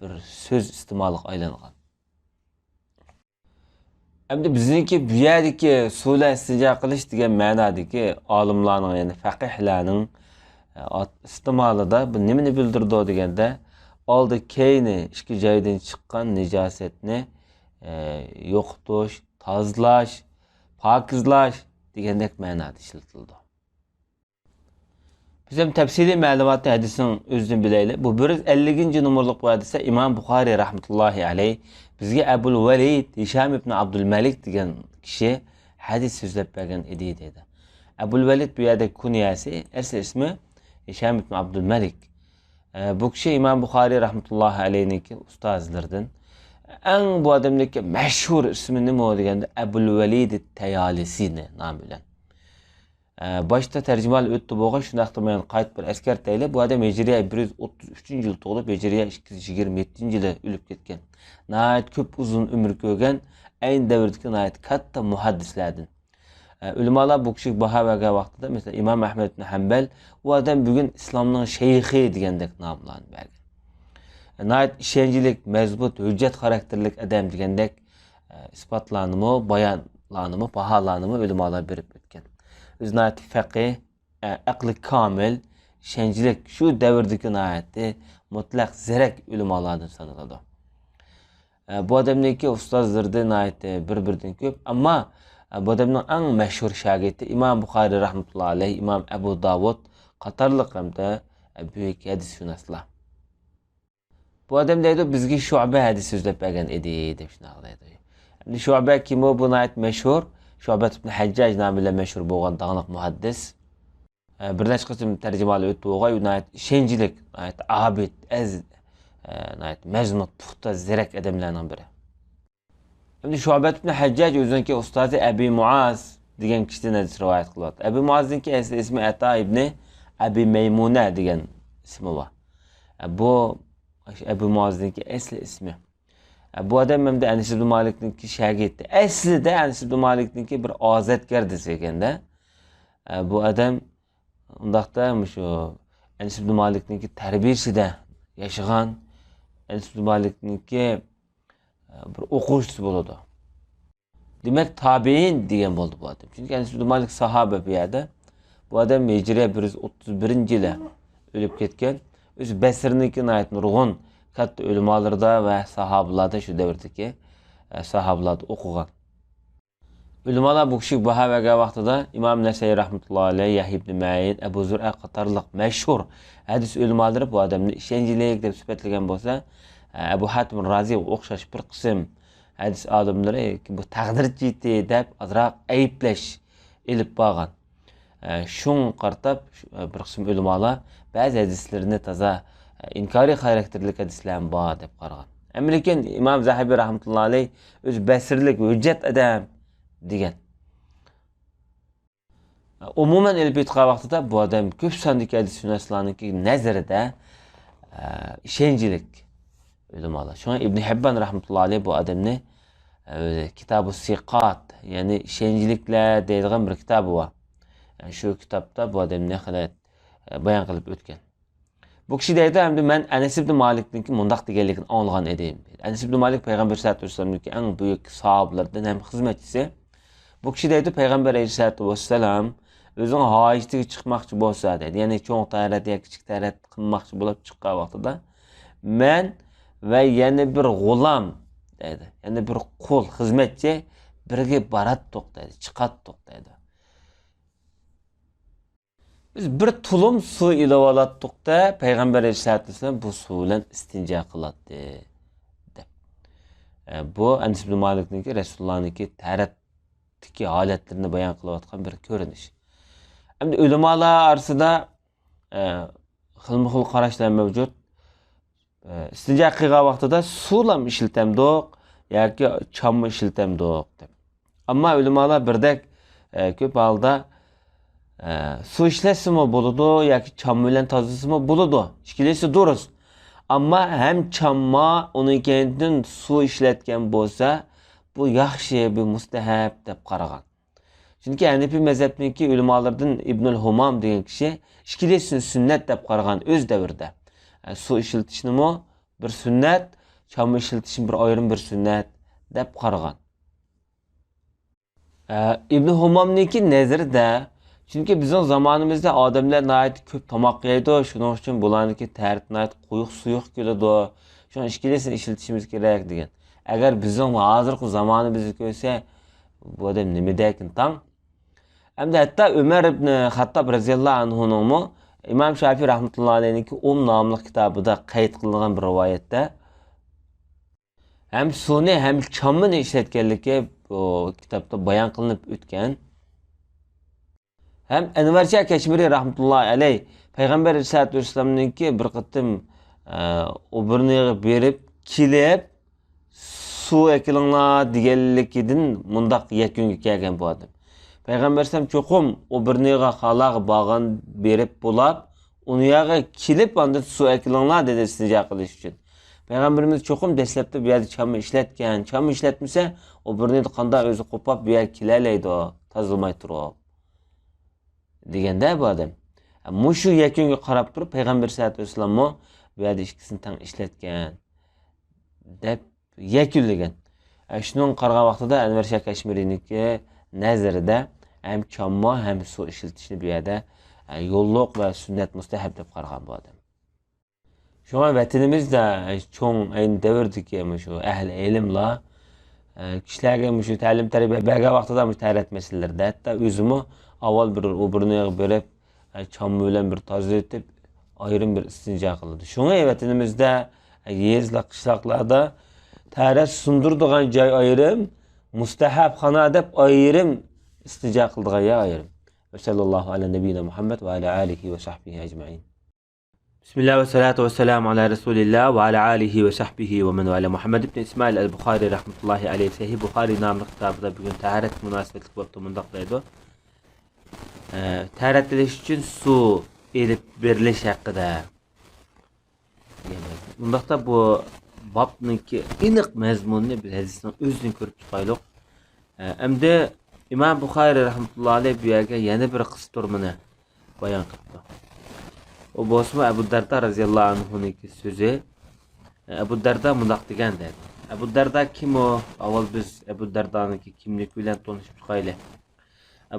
بىر سۆز ئىستېمالغا ئايلانغان. ئەمدى بىزنىڭكى بۇ يەردىكى سۇ بىلەن ئىستىنجا قىلىش دېگەن مەنادىكى ئالىملارنىڭ، يەنى فەقىھلەرنىڭ، ئە، ئات-، ئىستېمالىدا بۇ نېمىنى بىلدۈرىدۇ دېگەندە، ئالدى كەينى ئىككى جايدىن چىققان نىجاسەتنى، ئە، يوقىتىش، تازىلاش، پاكىزلاش دېگەندەك مەنادا ئىشلىتىلىدۇ. بىز ھەم تەپسىلىي مەلۇماتنى ھەدىسنىڭ ئۆزىدىن بىلەيلى. بۇ بىر يۈز ئەللىكىنچى نومۇرلۇق بۇ ھەدىستە ئىمام بۇخارىي رەھمەتۇللاھى ئەلەيھ بىزگە ئەبۇل ۋەلىد ھىشام ئىبن ئابدۇلمەلىك دېگەن كىشى ھەدىس سۆزلەپ بەرگەن ئىدى دەيدۇ. ئەبۇل ۋەلىد بۇ يەردە كۇنيەسى، ئەسلى ئىسمى ھىشام ئىبن ئابدۇلمەلىك. ئە، بۇ كىشى ئىمام بۇخارىي رەھمەتۇللاھى ئەلەيھنىڭكى ئۇستازلىرىدىن. ئەڭ بۇ ئادەمنىڭكى مەشھۇر ئىسمى نېمە دېگەندە، ئەبۇل ۋەلىد تەيالىسى نامى بىلەن. ئە، باشتا تەرجىمىھالى ئۆتتى بولغاي، شۇنداقتا مەن قايتا بىر ئەسكەرتەيلى. بۇ ئادەم ھىجرىيە بىر يۈز ئوتتۇز ئۈچىنچى يىلى تۇغۇلۇپ، ھىجرىيە ئىككى يۈز يىگىرمە يەتتىنچى يىلى ئۆلۈپ كەتكەن. ناھايىتى كۆپ ئۇزۇن ئۆمۈر كۆرگەن، ئەينى دەۋردىكى ناھايىتى كاتتا مۇھەددىسلەردىن. ئە، ئۆلىمالار بۇ كىشىگە باھا بەرگەن ۋاقتىدا، مەسىلەن، ئىمام ئەھمەد ئىبن ھەمبەل، ئۇ ئادەم بۈگۈن ئىسلامنىڭ شەيخى دېگەندەك ناملارنى بەرگەن. ئە، ناھايىتى ئىشەنچلىك، مەزمۇت، ھۆججەت خاراكتېرلىك ئادەم دېگەندەك، ئە، ئىسپاتلارنىمۇ، بايانلارنىمۇ، باھالارنىمۇ ئۆلىمالار بېرىپ ئۆتكەن. ئۆزى ناھايىتى فەقىھ، ئە، ئەقلى كامىل، ئىشەنچلىك، شۇ دەۋردىكى ناھايىتى مۇتلەق زېرەك ئۆلىمالاردىن سانىلىدۇ. ئە، بۇ ئادەمنىڭكى ئۇستازلىرىدا ناھايىتى بىر-بىرىدىن كۆپ. ئەمما، ئە، بۇ ئادەمنىڭ ئەڭ مەشھۇر شاگىرتى ئىمام بۇخارىي رەھمەتۇللا ئەلەيھ، ئىمام ئەبۇ داۋۇد قاتارلىق ھەمدە، ئە، بۈيۈك ھەدىسشۇناسلار. بۇ ئادەم دەيدۇ، بىزگە شۇئبە ھەدىس سۆزلەپ بەرگەن ئىدى، دەپ شۇنداق دەيدۇ. ئەمدى شۇئبە كىمۇ؟ بۇ ناھايىتى مەشھۇر. شۇئبە ئىبن ھەججاج نامى بىلەن مەشھۇر بولغان داڭلىق مۇھەددىس. ئە، بىر نەچچە قېتىم تەرجىمىھالى ئۆتتى بولغاي، ناھايىتى ئىشەنچلىك، ناھايىتى ئابىد، ئەز-، ئە، ناھايىتى مەزمۇت، پۇختا، زېرەك ئادەملەرنىڭ بىرى. ئەمدى شۇئبەت ئىبن ھەججاج ئۆزىنىڭكى ئۇستازى ئەبى مۇئاز دېگەن كىشىدىن ھەدىس رىۋايەت قىلىۋاتىدۇ. ئەبى مۇئازنىڭكى ئەسلى ئىسمى ئەتا ئىبنى ئەبى مەيمۇنە دېگەن ئىسمى بار. ئە، بۇ ئەبى مۇئازنىڭكى ئەسلى ئىسمى. ئە، بۇ ئادەم ھەمدە ئەنەس ئىبن مالىكنىڭكى شاگىرتى. ئەسلىدە ئەنەس ئىبن مالىكنىڭكى بىر ئازادگەردىسى ئىكەندە. ئە، بۇ ئادەم ئۇنداقتا مۇشۇ ئەنەس ئىبن مالىكنىڭكى تەربىيىسىدە ياشىغان، ئەنەس ئىبن مالىكنىڭكى، ئە، بىر ئوقۇغۇچىسى بولىدۇ. دېمەك، تابىئىن دېگەن بولدى بۇ ئادەم. چۈنكى ئەنەس ئىبن مالىك ساھابە بۇ يەردە. بۇ ئادەم ھىجرىيە بىر يۈز ئوتتۇز بىرىنچى يىلى ئۆلۈپ كەتكەن. ئۆزى بەسرىنىڭكى ناھايىتى نۇرغۇن كاتتا ئۆلىمالىرىدا ۋە ساھابىلاردا، شۇ دەۋردىكى، ئە، ساھابىلاردا ئوقۇغان. ئۆلىمالار بۇ كىشىگە باھا بەرگەن ۋاقتىدا ئىمام نەسەئىي رەھمەتۇللا ئەلەيھ، يەھيا ئىبن مەئىن، ئەبۇ زۇرئە قاتارلىق مەشھۇر ھەدىس ئۆلىمالىرى بۇ ئادەمنى ئىشەنچلىك دەپ سۈپەتلىگەن بولسا، ئەبۇ ھاتىم رازىغا ئوخشاش بىر قىسىم ھەدىس ئالىملىرى بۇ تەقدىر جىھىتى دەپ ئازراق ئەيىبلەش ئېلىپ بارغان. ئە، شۇڭا قارىتاپ، شۇ، ئە، بىر قىسىم ئۆلىمالار بەزى ھەدىسلىرىنى تازا، ئە، ئىنكارىي خاراكتېرلىك ھەدىسلەرمۇ بار دەپ قارىغان. ئەمما لېكىن ئىمام زەھەبى رەھمەتۇللا ئەلەيھ ئۆزى بەسرىلىك ھۆججەت ئادەم دېگەن. ئە، ئومۇمەن ئېلىپ ئېيتقان ۋاقتىدا بۇ ئادەم كۆپ ساندىكى ھەدىسشۇناسلارنىڭكى نەزىرىدە، ئە، ئىشەنچلىك ئۆلىمالار. شۇڭا ئىبن ھىببان رەھمەتۇللا ئەلەيھ بۇ ئادەمنى ئە، كىتابۇ سىقات، يەنى ئىشەنچلىكلەر دەيدىغان بىر كىتابى بار. ئە، شۇ كىتابتا بۇ ئادەمنى خېلى، ئە، بايان قىلىپ ئۆتكەن. بۇ كىشى دەيدۇ، ھەمدە مەن ئەنەس ئىبن مالىكنىڭكى مۇنداق دېگەنلىكىنى ئاڭلىغان ئىدىم. ئەنەس ئىبن مالىك پەيغەمبەر سەللەللاھۇ ئەلەيھى ۋەسەللەمنىڭكى ئەڭ بۈيۈك ساھابىلىرىدىن ھەم خىزمەتچىسى. بۇ كىشى دەيدۇ، پەيغەمبەر ئەلەيھىسسالاتۇ ۋەسسالام ئۆزىنىڭ ھاجىتىگە چىقماقچى بولسا دەيدۇ، يەنى چوڭ تەھارەت ياكى كىچىك تەھارەت قىلماقچى بولۇپ چىققان ۋاقتىدا، مەن ۋە يەنە بىر غۇلام دەيدۇ، يەنە بىر قۇل، خىزمەتچى بىرگە باراتتۇق دەيدۇ، چىقاتتۇق دەيدۇ. بىز بىر تۇلۇم سۇ ئېلىۋالاتتۇق-دە، پەيغەمبەر ئەلەيھىسسالاتۇ ۋەسسالام بۇ سۇ بىلەن ئىستىنجا قىلاتتى، دەپ. ئە، بۇ ئەنەس ئىبن مالىكنىڭكى، رەسۇلۇللانىڭكى تەھارەتتىكى ھالەتلىرىنى بايان قىلىۋاتقان بىر كۆرۈنۈش. ئەمدى ئۆلىمالار ئارىسىدا، ئە، خىلمۇ خىل قاراشلار مەۋجۇت. ئىستىنجا قىلغان ۋاقتىدا سۇلام ئىشلىتەمدۇق ياكى چامما ئىشلىتەمدۇق دەپ. ئەمما ئۆلىمالار بىردەك، ئە، كۆپ ھالدا، ئە، سۇ ئىشلەتسىمۇ بولىدۇ ياكى چامما بىلەن تازىلىسىمۇ بولىدۇ. ئىككىلىسى دۇرۇس. ئەمما ھەم چامما، ئۇنىڭ كەينىدىن سۇ ئىشلەتكەن بولسا، بۇ ياخشى، بۇ مۇستەھەب دەپ قارىغان. چۈنكى ھەنىپىي مەزھەپنىڭكى ئۆلىمالىرىدىن ئىبنۇل ھۇمام دېگەن كىشى ئىككىلىسىنى سۈننەت دەپ قارىغان ئۆز دەۋرىدە. ئە، سۇ ئىشلىتىشنىمۇ بىر سۈننەت، چامما ئىشلىتىشمۇ بىر ئايرىم بىر سۈننەت دەپ قارىغان. ئە، ئىبنى ھۇمامنىڭكى نەزىرىدە، چۈنكى بىزنىڭ زامانىمىزدا ئادەملەر ناھايىتى كۆپ تاماق يەيدۇ، شۇنىڭ ئۈچۈن بۇلارنىڭكى تەرىتى ناھايىتى قويۇق سۇيۇق كېلىدۇ، شۇڭا ئىككىلىسىنى ئىشلىتىشىمىز كېرەك دېگەن. ئەگەر بىزنىڭ ھازىرقى زامانىمىزنى كۆرسە، بۇ ئادەم نېمە دەيدىكىن تاڭ؟ ئەمدى ھەتتا ئۆمەر ئىبن خەتتاب رەزىياللاھۇ ئەنھۇنىڭمۇ ئىمام شافىي رەھمەتۇللاھى ئەلەيھنىڭكى ئۇم ناملىق كىتابىدا قەيت قىلىنغان بىر رىۋايەتتە ھەم سۇنى، ھەم چاممىنى ئىشلەتكەنلىكى بۇ كىتابتا بايان قىلىنىپ ئۆتكەن. ھەم ئەنۋەرشاھ كەشمىرى رەھمەتۇللاھى ئەلەيھ پەيغەمبەر ئەلەيھىسسالاتۇ ۋەسسالامنىڭكى بىر قېتىم، ئە، ئوبۇرنىغا بېرىپ كېلىپ، سۇ ئەكېلىڭلار دېگەنلىكىدىن مۇنداق يەكۈنگە كەلگەن بۇ ئادەم. پەيغەمبەر ئەلەيھىسسالام چوقۇم ئوبۇرنىغا خالاغا بارغان بېرىپ بولاپ، ئۇنىياغا كېلىپ ئاندىن سۇ ئەكېلىڭلار دېدى ئىستىنجا قىلىش ئۈچۈن. پەيغەمبىرىمىز چوقۇم دەسلەپتە بۇ يەردە چامما ئىشلەتكەن، چامما ئىشلەتمىسە ئوبۇرنىدا قانداق ئۆزى قوپاپ بۇ يەرگە كېلەلەيدۇ، تازىلىماي تۇرۇپ. دېگەندە بۇ ئادەم. مۇشۇ يەكۈنگە قاراپ تۇرۇپ پەيغەمبەر سەللەللاھۇ ئەلەيھى ۋەسەللەممۇ بۇ يەردە ئىككىسىنى تەڭ ئىشلەتكەن دەپ يەكۈنلىگەن. شۇنىڭغا قارىغان ۋاقتىدا ئەنۋەر شاھ كەشمىرىنىڭكى نەزىرىدە ھەم چامما ھەم سۇ ئىشلىتىشنى بۇ يەردە يوللۇق ۋە سۈننەت مۇستەھەب دەپ قارىغان بۇ ئادەم. شۇڭا ۋەتىنىمىزدە چوڭ ئەينى دەۋردىكى مۇشۇ ئەھلى ئىلىملار، ئە، كىشىلەرگە مۇشۇ تەلىم تەربىيە بەرگەن ۋاقتىدا مۇشۇ تەھارەت مەسىلىلىرىدە، ھەتتا ئۆزىمۇ ئاۋۋال بىر ئوبۇرنىغا بېرىپ، ئە، چامما بىلەن بىر تازىلىتىپ، ئايرىم بىر ئىستىنجا قىلىدۇ. شۇڭا ۋەتىنىمىزدە، ئە، يېزىلار، قىشلاقلاردا تەھارەت سۇندۇرىدىغان جاي ئايرىم، مۇستەھەبخانا دەپ ئايرىم ئىستىنجا قىلىدىغان يەر ئايرىم. ۋە سەللەللاھۇ ئەلە نەبىييىنا مۇھەممەد ۋە ئەلە ئالىھى ۋە سەھبىھى ئەجمەئىن. بىسمىللا ۋە سالاتۇ ۋە سالامۇ ئالا رەسۇلىللا ۋە ئالا ئالىھى ۋە سەھبىھى ۋە مەن ۋالا. مۇھەممەد ئىبن ئىسمائىل ئەل بۇخارى رەھمەتۇللاھى ئەلەيھى سەھىھ بۇخارى ناملىق كىتابىدا بۈگۈن تەھارەت مۇناسىۋەتلىك بابتا مۇنداق دەيدۇ. ئە، تەھارەت قىلىش ئۈچۈن سۇ ئېلىپ بېرىلىش ھەققىدە. مۇنداقتا بۇ بابنىڭكى ئېنىق مەزمۇنىنى بىز ھەدىسنىڭ ئۆزىدىن كۆرۈپ چىقايلۇق. ئە، ئەمدى ئىمام بۇخارى رەھمەتۇللاھى ئەلەيھ بۇ يەرگە يەنە بىر قىسسە تۈرمىنى بايان قىپتۇ. ئۇ بولسىمۇ ئەبۇ دەردا رەزىياللاھۇ ئەنھۇنىڭكى سۆزى. ئەبۇ دەردا مۇنداق دېگەن دەيدۇ. ئەبۇ دەردا كىم ئۇ؟ ئاۋۋال بىز ئەبۇ دەردانىڭكى كىملىكى بىلەن تونۇشۇپ چىقايلى.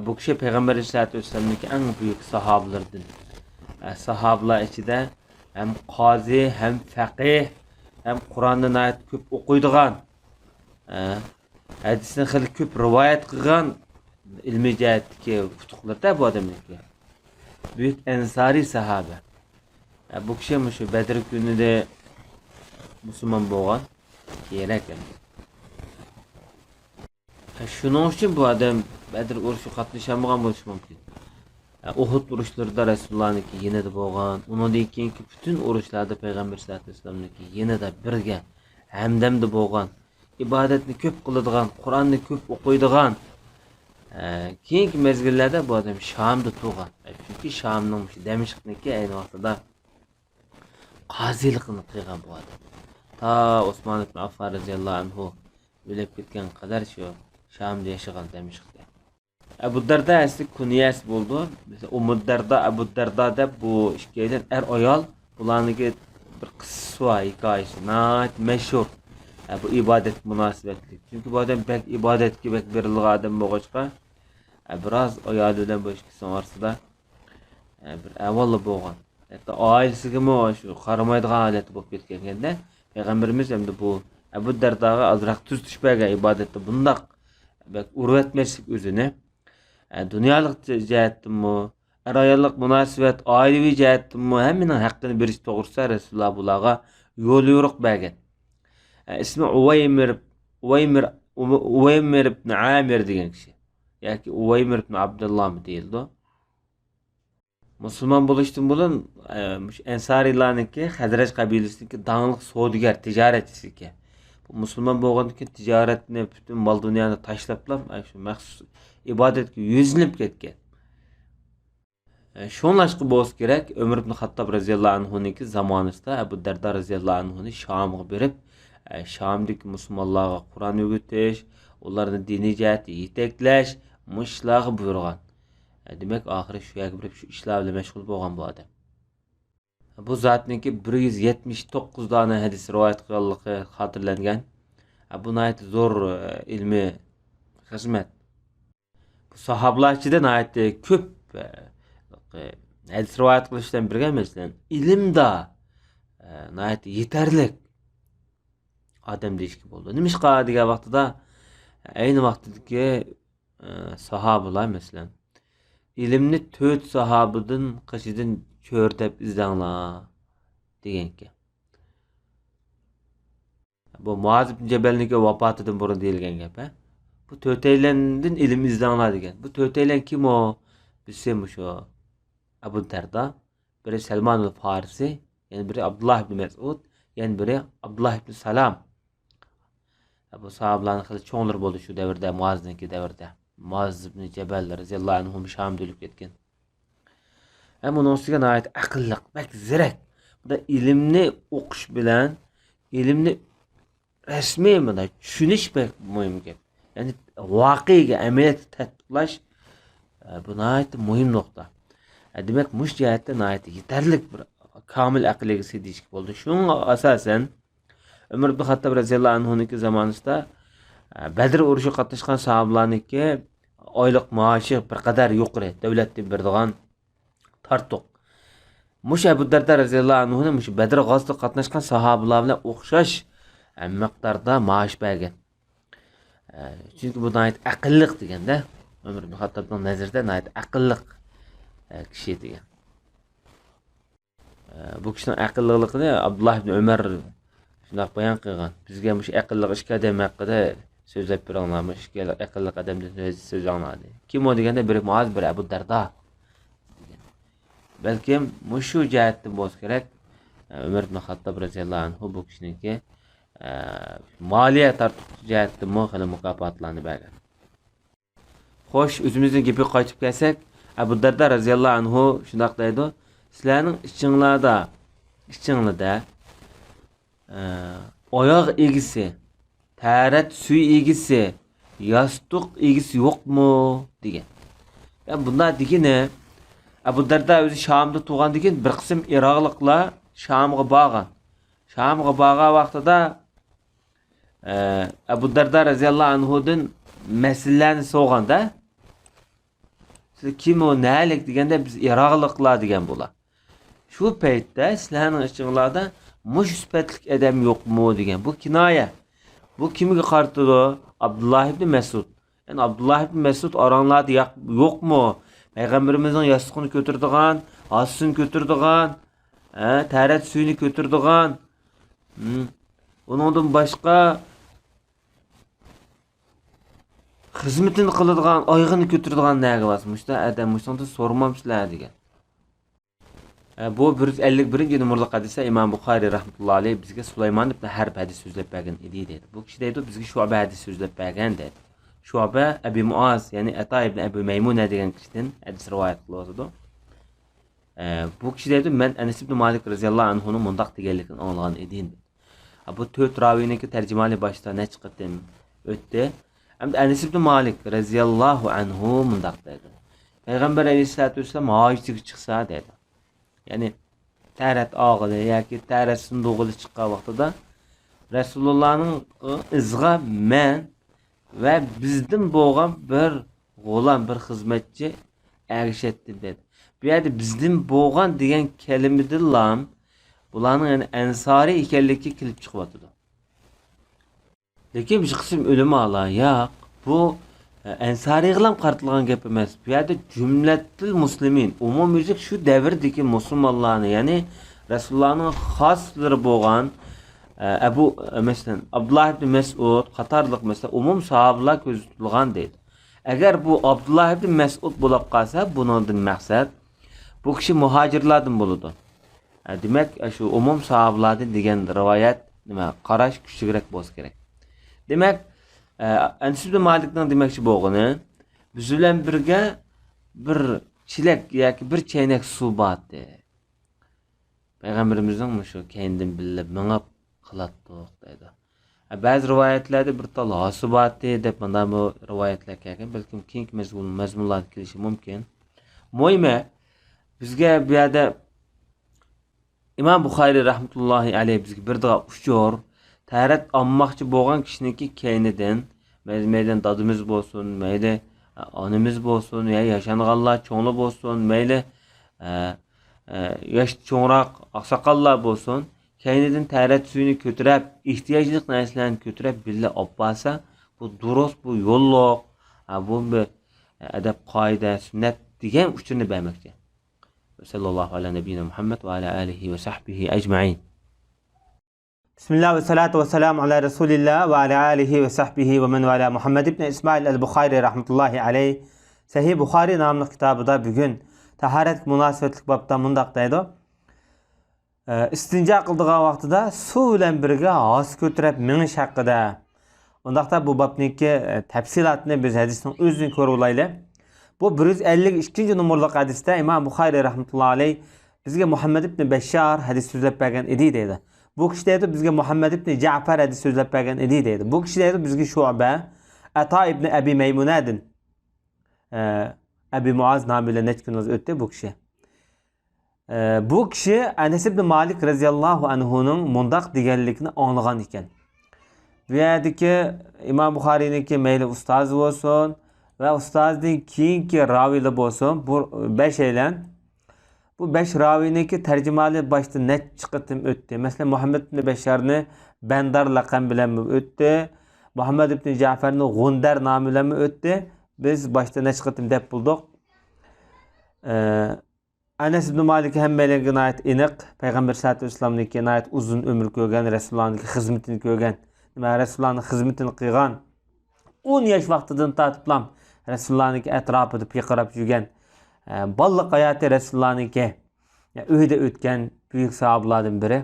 بۇ كىشى پەيغەمبەر ئەلەيھىسسالاتۇ ۋەسسالامنىڭكى ئەڭ بۈيۈك ساھابىلىرىدىن. ئە، ساھابىلار ئىچىدە ھەم قازى، ھەم فەقىھ، ھەم قۇرئاننى ناھايىتى كۆپ ئوقۇيدىغان، ئە، ھەدىسنى خېلى كۆپ رىۋايەت قىلغان، ئىلمىي جەھەتتىكى ئۇتۇقلىرىدا بۇ ئادەمنىڭكى. بۈيۈك ئەنسارىي ساھابە. ئە، بۇ كىشى مۇشۇ بەدر كۈنىدە مۇسۇلمان بولغان. كېرەك ئەمدى. شۇنىڭ ئۈچۈن بۇ ئادەم بەدر ئۇرۇشىغا قاتنىشالمىغان بولۇشى مۇمكىن. ئۇھۇد ئۇرۇشلىرىدا رەسۇلۇللانىڭكى يېنىدا بولغان، ئۇنىڭدىن كېيىنكى پۈتۈن ئۇرۇشلاردا پەيغەمبەر سەللەللاھۇ ئەلەيھى ۋەسەللەمنىڭكى يېنىدا بىرگە، ھەمدەمدە بولغان، ئىبادەتنى كۆپ قىلىدىغان، قۇرئاننى كۆپ ئوقۇيدىغان. ئە، كېيىنكى مەزگىللەردە بۇ ئادەم شامدا تۇرغان. ئە، چۈنكى شامنىڭ مۇشۇ دەمىشقنىڭكى ئەينى ۋاقتىدا قازىلىقىنى قىلغان بۇ ئادەم. تا ئوسمان ئىبن ئاففان رەزىياللاھۇ ئەنھۇ ئۆلۈپ كەتكەنگە قەدەر شۇ شامدا ياشىغان، دەمىشقتە. ئەبۇ دەردا ئەسلى كۇنيەسى بولىدۇ. مەسىلەن، ئۇممۇ دەردا، ئەبۇ دەردا دەپ بۇ ئىككىيلەن ئەر-ئايال، بۇلارنىڭكى بىر قىسسىسى بار، ھېكايىسى ناھايىتى مەشھۇر. ئە، بۇ ئىبادەتكە مۇناسىۋەتلىك. چۈنكى بۇ ئادەم بەك ئىبادەتكە بەك بېرىلغان ئادەم بولغاچقا، ئە، بىراز ئايالى بىلەن بۇ ئىككىسىنىڭ ئارىسىدا ئە، بىر ئەھۋاللا بولغان. ھەتتا ئائىلىسىگىمۇ شۇ قارىمايدىغان ھالەتتە بولۇپ كەتكەن. پەيغەمبىرىمىز ئەمدى بۇ ئەبۇ دەرداغا ئازراق تۈزىتىش بەرگەن، ئىبادەتتە بۇنداق بەك ئۇرۇۋەتمەسلىك ئۆزىنى. ئە، دۇنيالىق جە-، جەھەتتىنمۇ، ئەر-ئاياللىق مۇناسىۋەت، ئائىلىۋى جەھەتتىنمۇ ھەممىنىڭ ھەققىنى بېرىش توغرىسىدا رەسۇلۇللا بۇلارغا يوليورۇق بەرگەن. ئە، ئىسمى ئۇۋەيمىر، ئۇۋەيمىر، ئۇۋەيمىر ئىبن ئامىر دېگەن كىشى. ياكى ئۇۋەيمىر ئىبن ئابدۇللامۇ دېيىلىدۇ. مۇسۇلمان بولۇشتىن بۇرۇن، ئە، مۇشۇ ئەنسارىيلارنىڭكى، خەزرەج قەبىلىسىنىڭكى داڭلىق سودىگەر، تىجارەتچىسى ئىكەن. بۇ مۇسۇلمان بولغاندىن كېيىن تىجارەتنى، پۈتۈن مال-دۇنيانى تاشلاپلا، ئە، شۇ مەخسۇس ئىبادەتكە يۈزلىنىپ كەتكەن. ئە، شۇڭلاشقا بولسا كېرەك، ئۆمەر ئىبن خەتتاب رەزىياللاھۇ ئەنھۇنىڭكى زامانىسىدا ئەبۇ دەردا رەزىياللاھۇ ئەنھۇنى شامغا بېرىپ، ئە، شامدىكى مۇسۇلمانلارغا قۇرئان ئۆگىتىش، ئۇلارنى دىنىي جەھەتتە يېتەكلەش، مۇشۇ ئىشلارغا بۇيرۇغان. دېمەك، ئاخىرى شۇ يەرگە بېرىپ، شۇ ئىشلار بىلەن مەشغۇل بولغان بۇ ئادەم. بۇ زاتنىڭكى بىر يۈز يەتمىش توققۇز دانە ھەدىس رىۋايەت قىلغانلىقى خاتىرىلەنگەن. بۇ ناھايىتى زور، ئە، ئىلمىي خىزمەت. بۇ ساھابىلار ئىچىدە ناھايىتى كۆپ، ئە، ھەدىس رىۋايەت قىلىش بىلەن بىرگە، مەسىلەن، ئىلىمدا، ئە، ناھايىتى يېتەرلىك ئادەم دېيىشكە بولىدۇ. نېمىشقا دېگەن ۋاقتىدا، ئەينى ۋاقتىدىكى، ئە، ساھابىلار، مەسىلەن، «ئىلىمنى تۆت ساھابىدىن قېشىدىن چۆرىدەپ ئىزدەڭلار» دېگەنكەن. بۇ مۇئاز ئىبن جەبەلنىڭكى ۋاپاتىدىن بۇرۇن دېيىلگەن گەپ، ھە؟ «بۇ تۆتەيلەندىن ئىلىم ئىزدەڭلار» دېگەن. بۇ تۆتەيلەن كىم ئۇ؟ بىرسى مۇشۇ ئەبۇ دەردا، بىرى سەلمانۇل فارسى، يەنە بىرى ئابدۇللا ئىبن مەسئۇد، يەنە بىرى ئابدۇللا ئىبن سالام. بۇ ساھابىلارنىڭ خېلى چوڭلىرى بولدى شۇ دەۋردە، مۇئازنىڭكى دەۋردە. مۇئاز ئىبن جەبەل رەزىياللاھۇ ئەنھۇ شامدا ئۆلۈپ كەتكەن. ھەم ئۇنىڭ ئۈستىگە ناھايىتى ئەقىللىق، بەك زېرەك. بۇندا ئىلىمنى ئوقۇش بىلەن ئىلىمنى رەسمىي مۇنداق چۈشىنىش بەك مۇھىم گەپ. يەنى ۋەقەگە، ئەمەلىيەتتە تەتبىقلاش، ئە، بۇ ناھايىتى مۇھىم نۇقتا. ئە، دېمەك، مۇشۇ جەھەتتە ناھايىتى يېتەرلىك بىر كامىل ئەقىل ئىگىسى دېيىشكە بولىدۇ. شۇنىڭغا ئاساسەن، ئۆمەر ئىبن خەتتاب رەزىياللاھۇ ئەنھۇنىڭكى زامانىسىدا، ئە، بەدر ئۇرۇشىغا قاتناشقان ساھابىلارنىڭكى ئايلىق مائاشى بىر قەدەر يۇقىرى، دۆلەتتىن بېرىدىغان تارتۇق. مۇشۇ ئەبۇ دەردە رەزىياللاھۇ ئەنھۇنى مۇشۇ بەدر غازىسىدا قاتناشقان ساھابىلار بىلەن ئوخشاش، ئە، مىقداردا مائاش بەرگەن. ئە، چۈنكى بۇ ناھايىتى ئەقىللىق دېگەندە، ئۆمەر ئىبن خەتتابنىڭ نەزىرىدە ناھايىتى ئەقىللىق، ئە، كىشى دېگەن. ئە، بۇ كىشىنىڭ ئەقىللىقلىقىنى ئابدۇللا ئىبن ئۆمەر شۇنداق بايان قىلغان. «بىزگە مۇشۇ ئەقىللىق ئىككى ئادەم ھەققىدە سۆزلەپ بېرىڭلار، مۇشۇ ئىككى ئەقىللىق ئادەمدىن سۆز-، سۆزلەڭلار» دېدى. كىم ئۇ دېگەندە، بىرى مۇئاز، بىرى ئەبۇ دەردا. بەلكىم مۇشۇ جەھەتتىن بولسا كېرەك، ئە، ئۆمەر ئىبن خەتتاب رەزىياللاھۇ ئەنھۇ بۇ كىشىنىڭكى، ئە، مالىيە تارتۇق جەھەتتىنمۇ خېلى مۇكاپاتلارنى بەرگەن. خوش، ئۆزىمىزنىڭ گېپىگە قايتىپ كەلسەك، ئەبۇ دەردە رەزىياللاھۇ ئەنھۇ شۇنداق دەيدۇ، «سىلەرنىڭ ئىچىڭلاردا، ئىچىڭلاردا، ئە، ئاياغ ئىگىسى، تەرەت سۈيى ئىگىسى، ياستۇق ئىگىسى يوقمۇ؟» دېگەن. يا، بۇنداق دېگىنى، ئەبۇ دەردە ئۆزى شامدا تۇغاندىن كېيىن بىر قىسىم ئىراقلىقلار شامغا بارغان. شامغا بارغان ۋاقتىدا، ئە، ئەبۇ دەردە رەزىياللاھۇ ئەنھۇدىن مەسىلىلەرنى سورىغاندا، «سىز كىم ئۇ، نەلىك؟» دېگەندە، «بىز ئىراقلىقلار» دېگەن بۇلار. شۇ پەيتتە، «سىلەرنىڭ ئىچىڭلاردا مۇشۇ سۈپەتلىك ئادەم يوقمۇ؟» دېگەن. بۇ كىنايە. بۇ كىمگە قارىتىدۇ؟ ئابدۇللا ئىبن مەسئۇد. يەنى ئابدۇللا ئىبن مەسئۇد ئاراڭلاردا ياق-، يوقمۇ؟ پەيغەمبىرىمىزنىڭ ياستۇقىنى كۆتۈرىدىغان، ھاسىسىنى كۆتۈرىدىغان، ھە، تەرەت سۈيىنى كۆتۈرىدىغان، ھىم، ئۇنىڭدىن باشقا خىزمىتىنى قىلىدىغان، ئايىغىنى كۆتۈرىدىغان نەگە بارسا، مۇشۇنداق ئادەم، مۇشۇنىڭدىن سورىمامسىلەر دېگەن. ھە، بۇ بىر يۈز ئەللىك بىرىنچى نومۇرلۇق ھەدىستە ئىمام بۇخارىي رەھمەتۇللا ئەلەيھ بىزگە سۇلايمان ئىبن ھەرب ھەدىس سۆزلەپ بەرگەن ئىدى دەيدۇ. بۇ كىشى دەيدۇ، بىزگە شۇئبە ھەدىس سۆزلەپ بەرگەن دەيدۇ. شۇئبە ئەبى مۇئاز، يەنى ئەتا ئىبن ئەبى مەيمۇنە دېگەن كىشىدىن ھەدىس رىۋايەت قىلىۋاتىدۇ. ئە، بۇ كىشى دەيدۇ، مەن ئەنەس ئىبن مالىك رەزىياللاھۇ ئەنھۇنىڭ مۇنداق دېگەنلىكىنى ئاڭلىغان ئىدىم. ھە، بۇ تۆت راۋىنىڭكى تەرجىمىھالى باشتا نەچچە قېتىم ئۆتتى. ئەمدى ئەنەس ئىبن مالىك رەزىياللاھۇ ئەنھۇ مۇنداق دەيدۇ، پەيغەمبەر ئەلەيھىسسالاتۇ ۋەسسالام ھاجىتىگە چىقسا دەيدۇ. يەنى تەرەت ئاغىلى ياكى تەرەت سۇندۇقىدا چىققان ۋاقتىدا رەسۇلۇللانىڭ ئىزىغا مەن ۋە بىزدىن بولغان بىر غۇلام، بىر خىزمەتچى ئەگىشەتتى دەيدۇ. بۇ يەردە «بىزدىن بولغان» دېگەن كەلىمىدىنلا بۇلارنىڭ، يەنى ئەنسارىي ئىكەنلىكى كېلىپ چىقىۋاتىدۇ. لېكىن بىر قىسىم ئۆلىمالار، ياق، بۇ، ئە، ئەنسارىيغىلا قارىتىلغان گەپ ئەمەس. بۇ يەردە جۈملەتىل مۇسلىمىن، ئومۇميۈزلۈك شۇ دەۋردىكى مۇسۇلمانلارنى، يەنى رەسۇلۇللانىڭ خاسلىرى بولغان، ئە، ئەبۇ، ئە، مەسىلەن، ئابدۇللا ئىبن مەسئۇد قاتارلىق، مەسىلەن، ئومۇم ساھابىلار كۆزىتىلغان دەيدۇ. ئەگەر بۇ ئابدۇللا ئىبن مەسئۇد بولۇپ قالسا، بۇنىڭدىن مەقسەت بۇ كىشى مۇھاجىرلاردىن بولىدۇ. ئە، دېمەك، ئە، شۇ ئومۇم ساھابىلاردىن دېگەن رىۋايەت، نېمە، قاراش كۈچلۈكرەك بولسا كېرەك. دېمەك، ئە، ئەنەس ئىبن مالىكنىڭ دېمەكچى بولغىنى، بىز بىلەن بىرگە بىر چېلەك ياكى بىر چەينەك سۇ بارتى. پەيغەمبىرىمىزنىڭ مۇشۇ كەينىدىن بىللە مېڭىپ قىلاتتۇق دەيدۇ. ئە، بەزى رىۋايەتلەردە بىر تال ھاسا بارتى دەپ مۇنداقمۇ رىۋايەتلەر كەلگەن. بەلكىم كېيىنكى مەزمۇن-، مەزمۇنلاردا كېلىشى مۇمكىن. مۇھىمى، بىزگە بۇ يەردە ئىمام بۇخارىي رەھمەتۇللاھى ئەلەيھ بىزگە بېرىدىغان ئۇچۇر، تەرەت ئالماقچى بولغان كىشىنىڭكى كەينىدىن، مەي-، مەيلى دادىمىز بولسۇن، مەيلى ئانىمىز بولسۇن، يا ياشانغانلار چوڭلار بولسۇن، مەيلى، ئە، ئە، ياش چوڭراق ئاقساقاللار بولسۇن، كەينىدىن تەرەت سۈيىنى كۆتۈرەپ، ئېھتىياجلىق نەرسىلەرنى كۆتۈرەپ بىللە ئاپ بارسا، بۇ دۇرۇس، بۇ يوللۇق، ھە، بۇ بىر ئەدەپ، قائىدە، سۈننەت دېگەن ئۇچۇرنى بەرمەكچى. سەللەللاھۇ ئەلا نەبىييىنا مۇھەممەد ۋە ئەلا ئالىھى ۋە سەھبىھى ئەجمەئىن. بىسمىللا ۋە سالاتۇ ۋە سالامۇ ئالا رەسۇلىللا ۋە ئالا ئالىھى ۋە سەھبىھى ۋە مەن ۋالا. مۇھەممەد ئىبن ئىسمائىل ئەل بۇخارى رەھمەتۇللاھى ئەلەيھ سەھىھ بۇخارى ناملىق كىتابىدا بۈگۈن تاھارەتكە مۇناسىۋەتلىك بابتا مۇنداق دەيدۇ. ئىستىنجا قىلىدىغان ۋاقتىدا سۇ بىلەن بىرگە ھاسا كۆتۈرۈپ مېڭىش ھەققىدە. ئۇنداقتا بۇ بابنىڭكى، ئە، تەپسىلاتىنى بىز ھەدىسنىڭ ئۆزىدىن كۆرۈۋالايلى. بۇ بىر يۈز ئەللىك ئىككىنچى نومۇرلۇق ھەدىستە ئىمام بۇخارى رەھمەتۇللا ئەلەيھ بىزگە مۇھەممەد ئىبن بەششار ھەدىس سۆزلەپ بەرگەن ئىدى دەيدۇ. بۇ كىشى دەيدۇ، بىزگە مۇھەممەد ئىبن جەفەر ھەدىس سۆزلەپ بەرگەن ئىدى دەيدۇ. بۇ كىشى دەيدۇ، بىزگە شۇبە، ئەتا ئىبن ئەبى مەيمۇنەدىن، ئە، ئەبى مۇئاز نامى بىلەن نەچچە كۈن ئۆتتى بۇ كىشى. ئە، بۇ كىشى ئەنەس ئىبن مالىك رەزىياللاھۇ ئەنھۇنىڭ مۇنداق دېگەنلىكىنى ئاڭلىغان ئىكەن. بۇ يەردىكى ئىمام بۇخارىينىڭكى مەيلى ئۇستازى بولسۇن ۋە ئۇستازىدىن كېيىنكى راۋىيلار بولسۇن، بۇ بەشەيلەن، بۇ بەش راۋىينىڭكى تەرجىمىھالى باشتا نەچچە قېتىم ئۆتتى. مەسىلەن، مۇھەممەد ئىبن بەششارنى بەندار لەقەم بىلەنمۇ ئۆتتى. مۇھەممەد ئىبن جەفەرنى غۇندەر نامى بىلەنمۇ ئۆتتى. بىز باشتا نەچچە قېتىم دەپ بولدۇق. ئە، ئەنەس ئىبن مالىك ھەممەيلەنگە ناھايىتى ئېنىق، پەيغەمبەر سەللەللاھۇ ئەلەيھى ۋەسەللەمنىڭكى ناھايىتى ئۇزۇن ئۆمۈر كۆرگەن، رەسۇلۇللانىڭكى خىزمىتىنى كۆرگەن، نېمە، رەسۇلۇللانىڭ خىزمىتىنى قىلغان، ئون ياش ۋاقتىدىن تارتىپلا رەسۇلۇللانىڭكى ئەتراپىدا پىرقىراپ يۈرگەن، ئە، بالىلىق ھاياتى رەسۇلۇللانىڭكى، يا، ئۆيىدە ئۆتكەن بۈيۈك ساھابىلاردىن بىرى.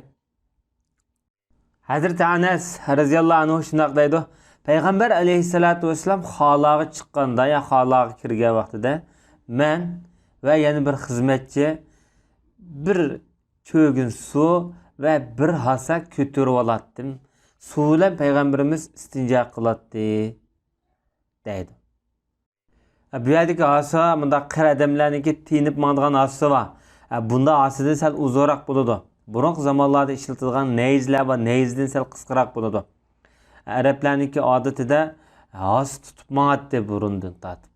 ھەزرىتى ئەنەس رەزىياللاھۇ ئەنھۇ شۇنداق دەيدۇ، پەيغەمبەر ئەلەيھىسسالاتۇ ۋەسسالام خالاغا چىققاندا يا خالاغا كىرگەن ۋاقتىدا، مەن ۋە يەنە بىر خىزمەتچى بىر چۆگۈن سۇ ۋە بىر ھاسا كۆتۈرۈۋالاتتىم. سۇ بىلەن پەيغەمبىرىمىز ئىستىنجا قىلاتتى، دەيدۇ. بۇ يەردىكى ھاسا مۇنداق قىر ئادەملەرنىڭكى تېيىنىپ ماڭىدىغان ھاسىسى بار. بۇنداق ھاسىدىن سەل ئۇزۇنراق بولىدۇ. بۇرۇنقى زامانلاردا ئىشلىتىدىغان نەيزىلەر بار، نەيزىدىن سەل قىسقىراق بولىدۇ. ئەرەبلەرنىڭكى ئادىتىدە ھاسا تۇتۇپ ماڭاتتى بۇرۇندىن تارتىپ.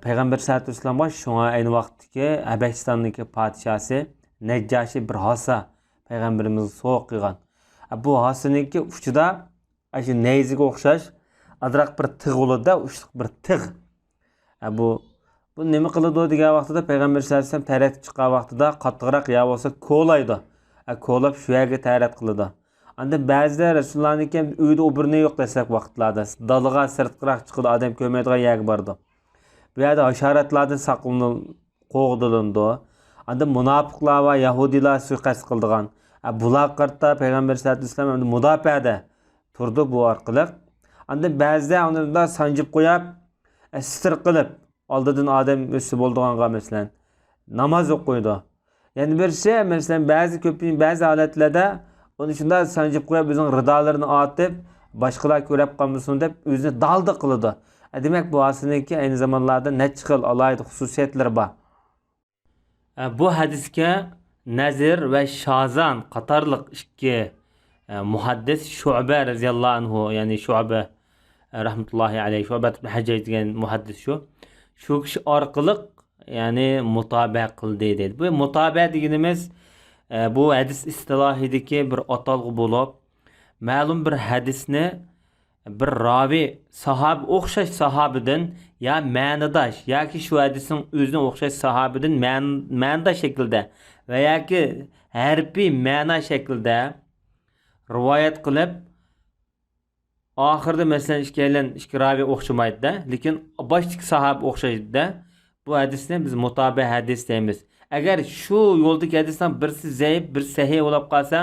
پەيغەمبەر سەللەللاھۇ ئەلەيھى ۋەسەللەم بار. شۇڭا ئەينى ۋاقىتتىكى ھەبەشىستاندىكى پادىشاسى نەججاشى بىر ھاسا پەيغەمبىرىمىزگە سوۋغا قىلغان. بۇ ھاسىنىڭكى ئۇچىدا ئاشۇ نەيزىگە ئوخشاش ئازراق بىر تىغ بولىدۇ-دە، ئۇچلۇق بىر تىغ. ئە، بۇ، بۇ نېمە قىلىدۇ دېگەن ۋاقتىدا، پەيغەمبەر سەللەللاھۇ ئەلەيھى ۋەسەللەم تەرەتكە چىققان ۋاقتىدا قاتتىقراق يا بولسا كولايدۇ. ئە، كولاپ شۇ يەرگە تەرەت قىلىدۇ. ئاندىن بەزىدە رەسۇلۇللانىڭكى ئۆيدە ئوبورنى يوق دەسلەپكى ۋاقىتلاردا. دالىغا سىرتقىراق چىقىدۇ، ئادەم كۆرمەيدىغان يەرگە بارىدۇ. بۇ يەردە ھاشاراتلاردىن ساقلىنىل-، قوغدىلىنىدۇ. ئاندىن مۇناپىقلار ۋە يەھۇدىيلار سۇيىقەست قىلىدىغان. ئە، بۇلارغا قارىتا پەيغەمبەر سەللەللاھۇ ئەلەيھى ۋەسەللەم ئەمدى مۇداپىئەدە تۇردى بۇ ئارقىلىق. ئاندىن بەزىدە ئۇنى مۇنداق سانجىپ قويۇپ، ئە، ستىر قىلىپ، ئالدىدىن ئادەم ئۆتسە بولىدىغانغا، مەسىلەن، ناماز ئوقۇيدۇ. يەنە بىرسى، مەسىلەن، بەزى كۆپ، بەزى ھالەتلەردە ئۇنى شۇنداق سانجىپ قويۇپ، ئۆزىنىڭ رىدالىرىنى ئارتىپ، باشقىلار كۆرۈپ قالمىسۇن دەپ، ئۆزىنى دالدا قىلىدۇ. ئە، دېمەك، بۇ ھاسىنىڭكى ئەينى زامانلاردا نەچچە خىل ئالاھىدە خۇسۇسىيەتلىرى بار. ئە، بۇ ھەدىسكە نەزىر ۋە شازان قاتارلىق ئىككى، ئە، مۇھەددىس، شۇئبە رەزىياللاھۇ ئەنھۇ، يەنى شۇئبە، ئە، رەھمەتۇللاھى ئەلەيھ، شۇئبە ئىبن ھەججاج دېگەن مۇھەددىس شۇ. شۇ كىشى ئارقىلىق، يەنى مۇتابە قىلدى دەيدۇ. بۇ مۇتابە دېگىنىمىز، ئە، بۇ ھەدىس ئىستىلاھىدىكى بىر ئاتالغۇ بولۇپ، مەلۇم بىر ھەدىسنى بىر راۋى ساھابە، ئوخشاش ساھابىدىن يا مەنىداش ياكى شۇ ھەدىسنىڭ ئۆزىنى ئوخشاش ساھابىدىن مەن-، مەنىداش شەكىلدە ۋە ياكى ھەرپىي مەنا شەكلىدە رىۋايەت قىلىپ، ئاخىرىدا، مەسىلەن، ئىككىيلەن، ئىككى راۋى ئوخشىمايدۇ-دە، لېكىن باشتىكى ساھابە ئوخشايدۇ-دە، بۇ ھەدىسنى بىز مۇتابە ھەدىس دەيمىز. ئەگەر شۇ يولدىكى ھەدىسنىڭ بىرسى زەئىپ، بىرسى سەھىھ بولۇپ قالسا،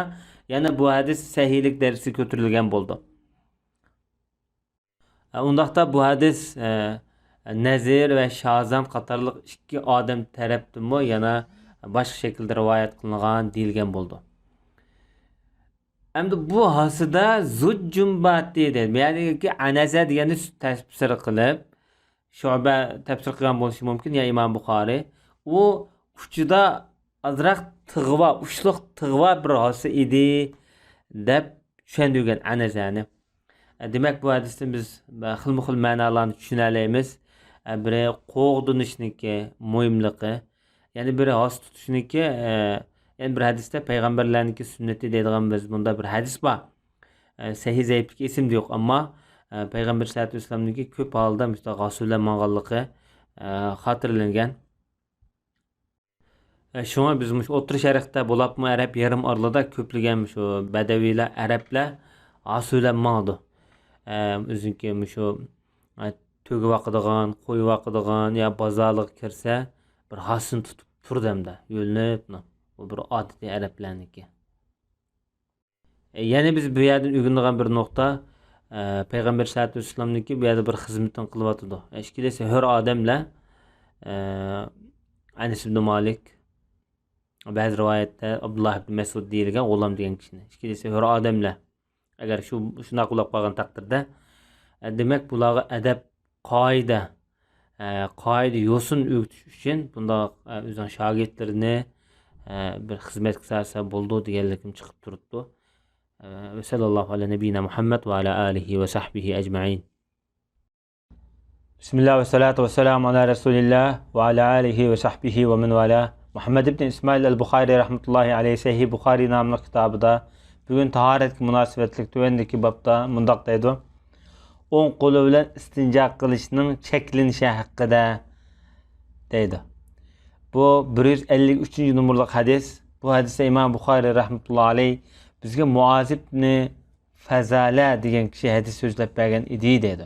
يەنە بۇ ھەدىس سەھىھلىك دەرىجىسىگە كۆتۈرۈلگەن بولىدۇ. ئۇنداقتا بۇ ھەدىس، ئە، نەزىر ۋە شازان قاتارلىق ئىككى ئادەم تەرەپتىنمۇ يەنە باشقا شەكىلدە رىۋايەت قىلىنغان دېيىلگەن بولىدۇ. ئەمدى بۇ ھاسىدا زۇججۇمباتى دەيدۇ. يەنىكى ئەنەزە دېگەننى تەپسىر قىلىپ، شۇبە تەپسىر قىلغان بولۇشى مۇمكىن يا ئىمام بۇخارى. ئۇ ئۇچىدا ئازراق تىغ بار، ئۇچلۇق تىغ بار بىر ھاسا ئىدى دەپ چۈشەندۈرگەن ئەنەزەنى. دېمەك، بۇ ھەدىستىن بىز خىلمۇ خىل مەنالارنى چۈشىنەلەيمىز. بىرى قوغدىنىشنىڭكى مۇھىملىقى، يەنە بىرى ھاسا تۇتۇشنىڭكى، يەنە بىر ھەدىستە پەيغەمبەرلەرنىڭكى سۈننىتى دەيدىغان بىز بۇندا بىر ھەدىس بار. سەھىھ زەئىپلىكى ئېسىمدە يوق، ئەمما ئە، پەيغەمبەر سەللەللاھۇ ئەلەيھى ۋەسەللەمنىڭكى كۆپ ھالدا مۇشۇنداق ھاسا بىلەن ماڭغانلىقى، ئە، خاتىرىلەنگەن. ئە، شۇڭا بىز مۇشۇ ئوتتۇرا شەرقتە بولۇپمۇ ئەرەب يېرىم ئارىلىدا كۆپلىگەن مۇشۇ بەدەۋىيلەر، ئەرەبلەر ھاسا بىلەن ماڭىدۇ. ئە، ئۆزىنىڭكى مۇشۇ، ئە، تۆگە باقىدىغان، قوي باقىدىغان يا بازارلىققا كىرسە بىر ھاسىنى تۇتۇپ تۇرىدۇ ھەمدە يۆلىنىپ. بۇ بىر ئادىتى ئەرەبلەرنىڭكى. يەنە بىز بۇ يەردىن ئۆگىنىدىغان بىر نۇقتا، ئە، پەيغەمبەر سەللەللاھۇ ئەلەيھى ۋەسەللەمنىڭكى بۇ يەردە بىر خىزمىتىنى قىلىۋاتىدۇ. ئىككىلىسى ھۆر ئادەملەر، ئە، ئەنەس ئىبنى مالىك، بەزى رىۋايەتتە ئابدۇللاھ ئىبنى مەسئۇد دېيىلگەن غۇلام دېگەن كىشىنى. ئىككىلىسى ھۆر ئادەملەر. ئەگەر شۇ، شۇنداق بولۇپ قالغان تەقدىردە، ئە، دېمەك، بۇلارغا ئەدەپ، قائىدە، ئە، قائىدە يوسۇن ئۆگىتىش ئۈچۈن بۇنداق، ئە، ئۆزىنىڭ شاگىرتلىرىنى، ئە، بىر خىزمەتكە سالسا بولىدۇ دېگەنلىكىم چىقىپ تۇرۇپتۇ. ئە، ۋەسەللاللاھۇ ئەلا نەبىييىنا مۇھەممەد ۋە ئەلا ئالىھى ۋە سەھبىھى ئەجمەئىن. بىسمىللا ۋەسسالاتۇ ۋەسسالامۇ ئەلا رەسۇلىللا ۋە ئەلا ئالىھى ۋە سەھبىھى ۋە مەن ۋالا. مۇھەممەد ئىبن ئىسمائىل ئەل بۇخارى رەھمەتۇللاھى ئەلەيھى سەھىھ بۇخارى ناملىق كىتابىدا بۈگۈن تاھارەتكە مۇناسىۋەتلىك تۆۋەندىكى بابتا مۇنداق دەيدۇ: ئوڭ قولى بىلەن ئىستىنجا قىلىشنىڭ چەكلىنىشى ھەققىدە دەيدۇ. بۇ بىر يۈز ئەللىك ئۈچىنچى نومۇرلۇق ھەدىس. بۇ ھەدىستە ئىمام بۇخارى رەھمەتۇللاھى ئەلەيھ بىزگە مۇئاز ئىبنى فەزالە دېگەن كىشى ھەدىس سۆزلەپ بەرگەن ئىدى دەيدۇ.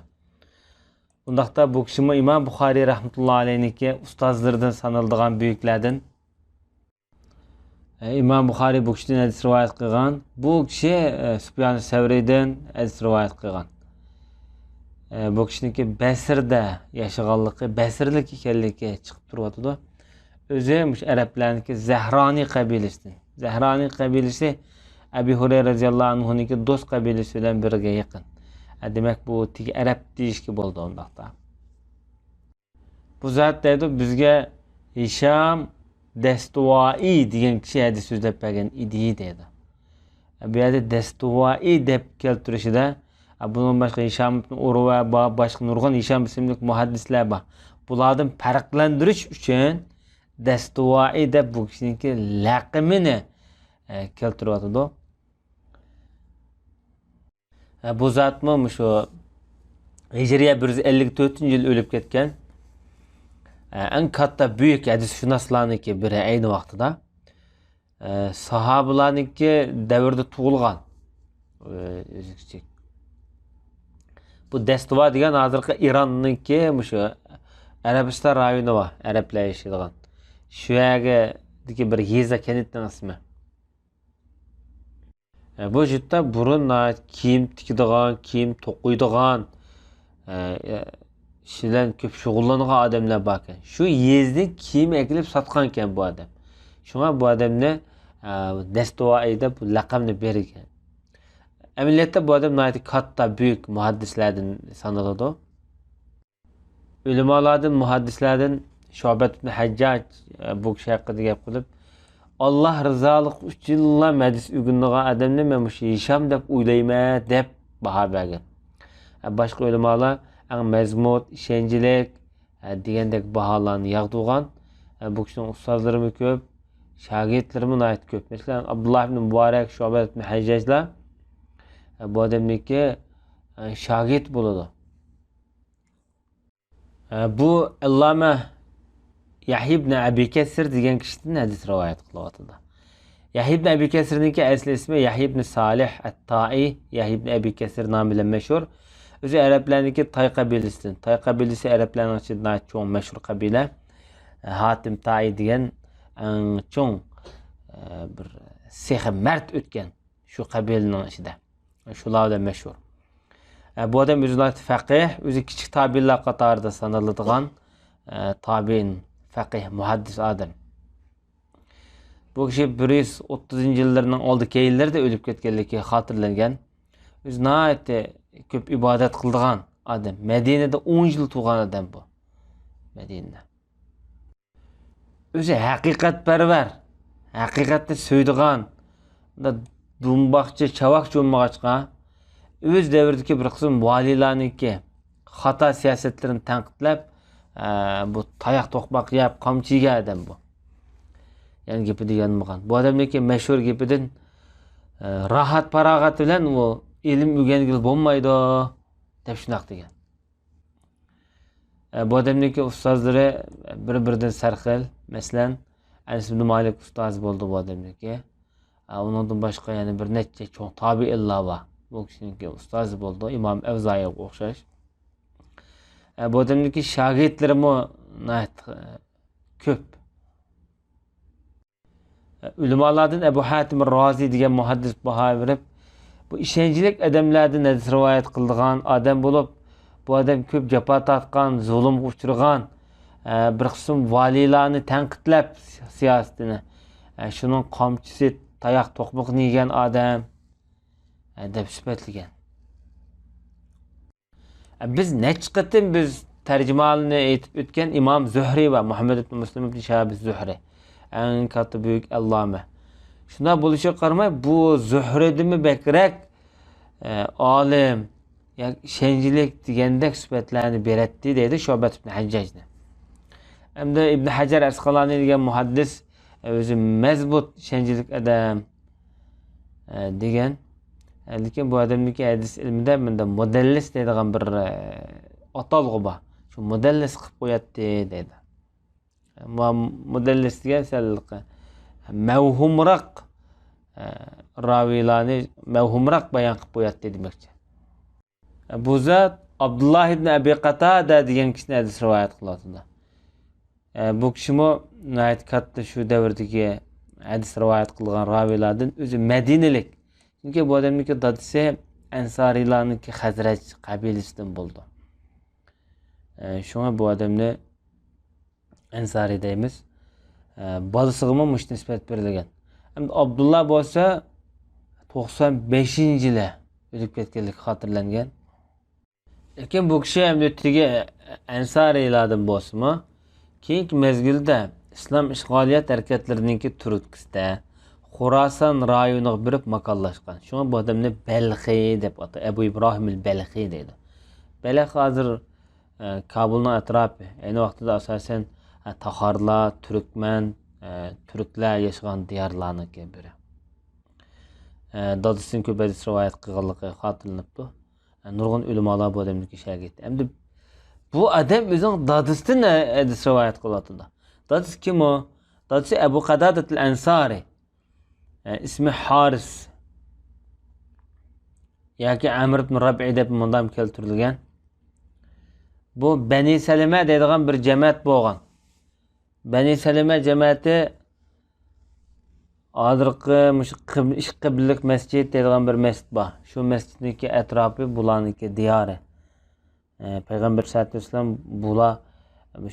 ئۇنداقتا بۇ كىشىمۇ ئىمام بۇخارى رەھمەتۇللاھى ئەلەيھنىڭكى ئۇستازلىرىدىن سانىلىدىغان بۈيۈكلەردىن. ئە، ئىمام بۇخارى بۇ كىشىدىن ھەدىس رىۋايەت قىلغان. بۇ كىشى، ئە، سۇپيان سەۋرىدىن ھەدىس رىۋايەت قىلغان. ئە، بۇ كىشىنىڭكى بەسرىدە ياشىغانلىقى، بەسرىلىك ئىكەنلىكى چىقىپ تۇرۇۋاتىدۇ. ئۆزى مۇشۇ ئەرەبلەرنىڭكى زەھرانى قەبىلىسىدىن. زەھرانى قەبىلىسى ئەبى ھۇرەيرە رەزىياللاھۇ ئەنھۇنىڭكى دوست قەبىلىسى بىلەن بىرگە يېقىن. ئە، دېمەك، بۇ تېگى ئەرەب دېيىشكە بولىدۇ ئۇنداقتا. بۇ زات دەيدۇ، بىزگە ھىشام دەستۇۋائى دېگەن كىشى ھەدىس سۆزلەپ بەرگەن ئىدى دەيدۇ. بۇ يەردە دەستۇۋائى دەپ كەلتۈرۈشىدە، بۇنىڭ باشقا ھىشام ئىبن ئۇرۋە بار، باشقا نۇرغۇن ھىشام ئىسىملىك مۇھەددىسلەر بار. بۇلاردىن پەرقلەندۈرۈش ئۈچۈن دەستۇۋائى دەپ بۇ كىشىنىڭكى لەقىمىنى، ئە، كەلتۈرۈۋاتىدۇ. ئە، بۇ زاتمۇ مۇشۇ ھىجرىيە بىر يۈز ئەللىك تۆتىنچى يىل ئۆلۈپ كەتكەن، ئە، ئەڭ كاتتا بۈيۈك ھەدىسشۇناسلارنىڭكى بىرى ئەينى ۋاقتىدا. ئە، ساھابىلارنىڭكى دەۋرىدە تۇغۇلغان. ئە، ئۆزى كىچىك. بۇ دەستۇۋا دېگەن ھازىرقى ئىراننىڭكى مۇشۇ ئەرەبىستان رايونى بار، ئەرەبلەر ياشايدىغان. شۇ يەرگىدىكى بىر يېزا، كەنتنىڭ ئىسمى. ئە، بۇ يۇرتتا بۇرۇن ناھايىتى كىيىم تىكىدىغان، كىيىم توقۇيدىغان، ئە، ئە، ئىش بىلەن كۆپ شۇغۇللانغان ئادەملەر باركەن. شۇ يېزىدىن كىيىم ئەكېلىپ ساتقانكەن بۇ ئادەم. شۇڭا بۇ ئادەمنى، ئە، دەستۇۋائى دەپ بۇ لەقەمنى بەرگەن. ئەمەلىيەتتە بۇ ئادەم ناھايىتى كاتتا، بۈيۈك مۇھەددىسلەردىن سانىلىدۇ. ئۆلىمالاردىن، مۇھەددىسلەردىن شۇبەت ئىبن ھەججاج، ئە، بۇ كىشى ھەققىدە گەپ قىلىپ، «ئاللا رىزالىقى ئۈچۈنلا ھەدىس ئۆگىنىدىغان ئادەمنى مەن مۇشۇ ھىشام دەپ ئويلايمەن» دەپ باھا بەرگەن. ئە، باشقا ئۆلىمالار ئەڭ مەزمۇت، ئىشەنچلىك، ئە، دېگەندەك باھالارنى ياغدۇرغان. ئە، بۇ كىشىنىڭ ئۇستازلىرىمۇ كۆپ، شاگىرتلىرىمۇ ناھايىتى كۆپ. مەسىلەن، ئابدۇللا ئىبن مۇبارەك، شۇبەت ئىبن ھەججاجلار، ئە، بۇ ئادەمنىڭكى، ئە، شاگىرتى بولىدۇ. ئە، بۇ ئەللامە يەھيا ئىبن ئەبى كەسىر دېگەن كىشىدىن ھەدىس رىۋايەت قىلىۋاتىدۇ. يەھيا ئىبن ئەبى كەسىرنىڭكى ئەسلى ئىسمى يەھيا ئىبن سالىھ ئەت-تائى، يەھيا ئىبن ئەبى كەسىر نامى بىلەن مەشھۇر. ئۆزى ئەرەبلەرنىڭكى تاي قەبىلىسىدىن. تاي قەبىلىسى ئەرەبلەرنىڭ ئىچىدە ناھايىتى چوڭ مەشھۇر قەبىلە. ھاتىم تائى دېگەن ئەڭ چوڭ، ئە، بىر سېخىي مەرد ئۆتكەن شۇ قەبىلىنىڭ ئىچىدە. شۇلار بىلەن مەشھۇر. ئە، بۇ ئادەم ئۆزى ناھايىتى فەقىھ، ئۆزى كىچىك تابىئىنلار قاتارىدا سانىلىدىغان، ئە، تابىئىن فەقىھ، مۇھەددىس ئادەم. بۇ كىشى بىر يۈز ئوتتۇزىنچى يىللىرىنىڭ ئالدى كەينىلىرىدە ئۆلۈپ كەتكەنلىكى خاتىرىلەنگەن. ئۆزى ناھايىتى كۆپ ئىبادەت قىلىدىغان ئادەم. مەدىنىدە ئون يىل تۇرغان ئادەم بۇ. مەدىنىدە. ئۆزى ھەقىقەتپەرۋەر، ھەقىقەتنى سۆيىدىغان، دۇمباقچى، چاۋاكچى بولمىغاچقا، ئۆز دەۋرىدىكى بىر قىسىم ۋالىيلارنىڭكى خاتا سىياسەتلىرىنى تەنقىدلەپ، ئە، بۇ تاياق توقماق يەپ، قامچا يېگەن ئادەم بۇ. يەنە گېپىدە يانمىغان. بۇ ئادەمنىڭكى مەشھۇر گېپىدىن، ئە، «راھەت پاراغەت بىلەن ئۇ ئىلىم ئۆگەنگىلى بولمايدۇ» دەپ شۇنداق دېگەن. ئە، بۇ ئادەمنىڭكى ئۇستازلىرى بىر-بىرىدىن سەرخىل. مەسىلەن، ئەنەس ئىبن مالىك ئۇستازى بولىدۇ بۇ ئادەمنىڭكى. ئە، ئۇنىڭدىن باشقا يەنە بىر نەچچە چوڭ تابىئىنلار بار. بۇ كىشىنىڭكى ئۇستازى بولىدۇ، ئىمام ئەۋزائىيغا ئوخشاش. ئە، بۇ ئادەمنىڭكى شاگىرتلىرىمۇ ناھايىتى، ئە، كۆپ. ئۆلىمالاردىن ئەبۇ ھاتىم رازى دېگەن مۇھەددىس باھا بېرىپ، بۇ ئىشەنچلىك ئادەملەردىن ھەدىس رىۋايەت قىلىدىغان ئادەم بولۇپ، بۇ ئادەم كۆپ جاپا تارتقان، زۇلۇمغا ئۇچرىغان، ئە، بىر قىسىم ۋالىيلارنى تەنقىدلەپ سىياسىتىنى، ئە، شۇنىڭ قامچىسى، تاياق توقمىقىنى يېگەن ئادەم، ئە، دەپ سۈپەتلىگەن. بىز نەچچە قېتىم بىز تەرجىمىھالىنى ئېيتىپ ئۆتكەن ئىمام زۆھرى ۋە مۇھەممەد ئىبن مۇسلىم ئىبن شىھاب زۆھرى، ئەڭ كاتتا بۈيۈك ئەللامە. شۇنداق بولۇشىغا قارىماي، بۇ زۆھرىدىنمۇ بەكرەك، ئە، ئالىم ياكى ئىشەنچلىك دېگەندەك سۈپەتلەرنى بېرەتتى دەيدۇ شۇبەت ئىبن ھەججاجنى. ئەمدى ئىبن ھەجەر ئەسقالانى دېگەن مۇھەددىس، ئۆزى مەزبۇت ئىشەنچلىك ئادەم، ئە، دېگەن. ئە، لېكىن بۇ ئادەمنىڭكى ھەدىس ئىلمىدە مۇنداق مۇدەللىس دەيدىغان بىر، ئە، ئاتالغۇ بار. شۇ مۇدەللىس قىلىپ قوياتتى دەيدۇ. مۇ-، مۇدەللىس دېگەن سەل مەۋھۇمراق، ئە، راۋىيلارنى مەۋھۇمراق بايان قىلىپ قوياتتى دېمەكچى. بۇ زات ئابدۇللا ئىبن ئەبى قاتادە دېگەن كىشىدىن ھەدىس رىۋايەت قىلىۋاتىدۇ. ئە، بۇ كىشىمۇ ناھايىتى كاتتا شۇ دەۋردىكى ھەدىس رىۋايەت قىلغان راۋىيلاردىن، ئۆزى مەدىنىلىك. چۈنكى بۇ ئادەمنىڭكى دادىسى ئەنسارىيلارنىڭكى خەزرەج قەبىلىسىدىن بولىدۇ. ئە، شۇڭا بۇ ئادەمنى ئەنسارى دەيمىز. ئە، بالىسىغىمۇ مۇشۇ نىسبەت بېرىلگەن. ئەمدى ئابدۇللا بولسا توقسان بەشىنچى يىلى ئۆلۈپ كەتكەنلىكى خاتىرىلەنگەن. لېكىن بۇ كىشى ئەمدى تېگى ئەنسارىيلاردىن بولسىمۇ، كېيىنكى مەزگىلدە ئىسلام ئىشغالىيەت ھەرىكەتلىرىنىڭكى تۈرتكىسىدە خوراسان رايونىغا بېرىپ ماكانلاشقان. شۇڭا بۇ ئادەمنى بەلخىي دەپ ئاتايدۇ. ئەبۇ ئىبراھىمىل بەلخىي دەيدۇ. بەلخ ھازىر ئە، كابۇلنىڭ ئەتراپى، ئەينى ۋاقتىدا ئاساسەن، ئە، تاخارلار، تۈركمەن، ئە، تۈركلەر ياشىغان دىيارلارنىڭكى بىرى. ئە، دادىسىدىن كۆپ ھەدىس رىۋايەت قىلغانلىقى خاتىرىلىنىپتۇ. ئە، نۇرغۇن ئۆلىمالار بۇ ئادەمنىڭكى شاگىرتى. ئەمدى بۇ ئادەم ئۆزىنىڭ دادىسىدىن ھەدىس رىۋايەت قىلىۋاتىدۇ. دادىسى كىم ئۇ؟ دادىسى ئەبۇ قاتادەتىل ئەنسارى. ئە، ئىسمى ھارىس ياكى ئەمر ئىبن رەبىئى دەپ مۇنداق كەلتۈرۈلگەن. بۇ بەنى سەلىمە دەيدىغان بىر جەمەت بولغان. بەنى سەلىمە جەمەتى ھازىرقى مۇشۇ قىب-، ئىككى قىبلىلىق مەسچىت دەيدىغان بىر مەسچىت بار. شۇ مەسچىتنىڭكى ئەتراپى بۇلارنىڭكى دىيارى. ئە، پەيغەمبەر سەللەللاھۇ ئەلەيھى ۋەسەللەم بۇلار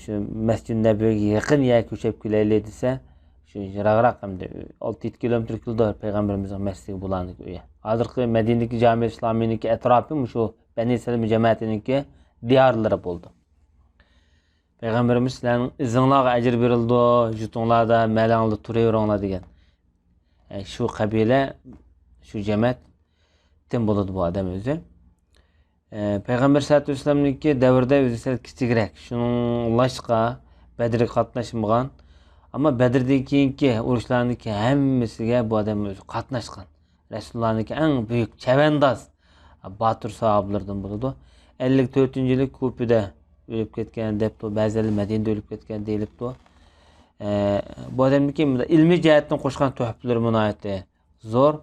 شۇ مەسجىد نەبىۋىگە يېقىن يەرگە كۆچۈپ كېلەيلى دېسە، شۇ يىراقراق، ئەمدى ئالتە يەتتە كىلومېتىر كېلىدۇ پەيغەمبىرىمىزنىڭ مەسچىتىگە بۇلارنىڭكى ئۆيى. ھازىرقى مەدىنىدىكى جامىئە ئىسلامىينىڭكى ئەتراپى مۇشۇ بەنى سەلىمە جەمەتىنىڭكى دىيارلىرى بولىدۇ. پەيغەمبىرىمىز سىلەرنىڭ ئىزىڭلارغا ئەجىر بېرىلىدۇ، يۇرتۇڭلاردا، مەلەڭلاردا تۇرۇۋېرىڭلار دېگەن. ئە، شۇ قەبىلە، شۇ جەمەتتىن بولىدۇ بۇ ئادەم ئۆزى. ئە، پەيغەمبەر سەللەللاھۇ ئەلەيھى ۋەسەللەمنىڭكى دەۋرىدە ئۆزى سەل كىچىكرەك، شۇڭلاشقا بەدرگە قاتناشمىغان. ئەمما بەدردىن كېيىنكى ئۇرۇشلارنىڭكى ھەممىسىگە بۇ ئادەم ئۆزى قاتناشقان. رەسۇلۇللانىڭكى ئەڭ بۈيۈك چەۋەنداز، باتۇر ساھابىلىرىدىن بولىدۇ. ئەللىك تۆتىنچى يىلى كۇپىدە ئۆلۈپ كەتكەن دەپتۇ، بەزىلەر مەدىنىدە ئۆلۈپ كەتكەن دېيىلىپتۇ. ئە، بۇ ئادەمنىڭكى ئىلمىي جەھەتتىن قوشقان تۆھپىلىرىمۇ ناھايىتى زور.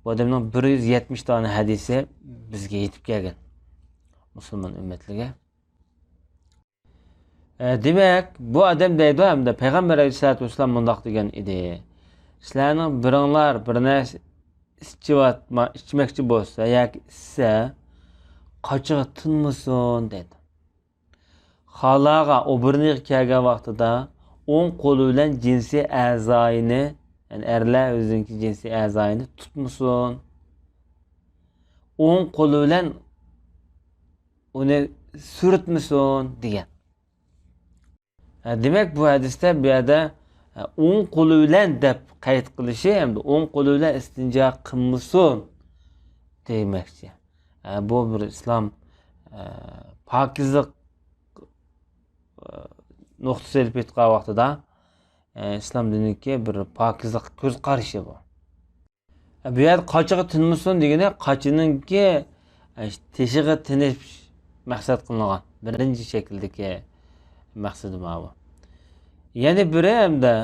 بۇ ئادەمنىڭ بىر يۈز يەتمىش دانە ھەدىسى بىزگە يېتىپ كەلگەن مۇسۇلمان ئۈممەتلىرىگە. ئە، دېمەك، بۇ ئادەم دەيدۇ ھەمدە پەيغەمبەر ئەلەيھىسسالاتۇ ۋەسسالام مۇنداق دېگەن ئىدى: «سىلەرنىڭ بىرىڭلار بىر نەرسە ئىچىۋاتما-، ئىچمەكچى بولسا ياكى ئىچسە، قاچىغا تىنمىسۇن» دەيدۇ. خالاغا، ئوبورنىغا كەلگەن ۋاقتىدا ئوڭ قولى بىلەن جىنسىي ئەزايىنى، يەنى ئەرلەر ئۆزىنىڭكى جىنسىي ئەزايىنى تۇتمىسۇن. ئوڭ قولى بىلەن ئۇنى سۈرتمىسۇن دېگەن. ھە، دېمەك، بۇ ھەدىستە بۇ يەردە، ھە، ئوڭ قولى بىلەن دەپ قەيت قىلىشى ھەمدە ئوڭ قولى بىلەن ئىستىنجا قىلمىسۇن دېمەكچى. ھە، بۇ بىر ئىسلام، ھە، پاكىزلىق، ھە، نۇقتىسى ئېلىپ ئېيتقان ۋاقتىدا، ھە، ئىسلام دىنىدىكى بىر پاكىزلىق كۆز قارىشى بۇ. بۇ يەردە قاچىغا تىنمىسۇن دېگىنى قاچىنىڭكى، ئە، تېشىغا تىنىش مەقسەت قىلىنغان بىرىنچى شەكىلدىكى مەقسىتى ماۋۇ. يەنە بىرى ھەمدە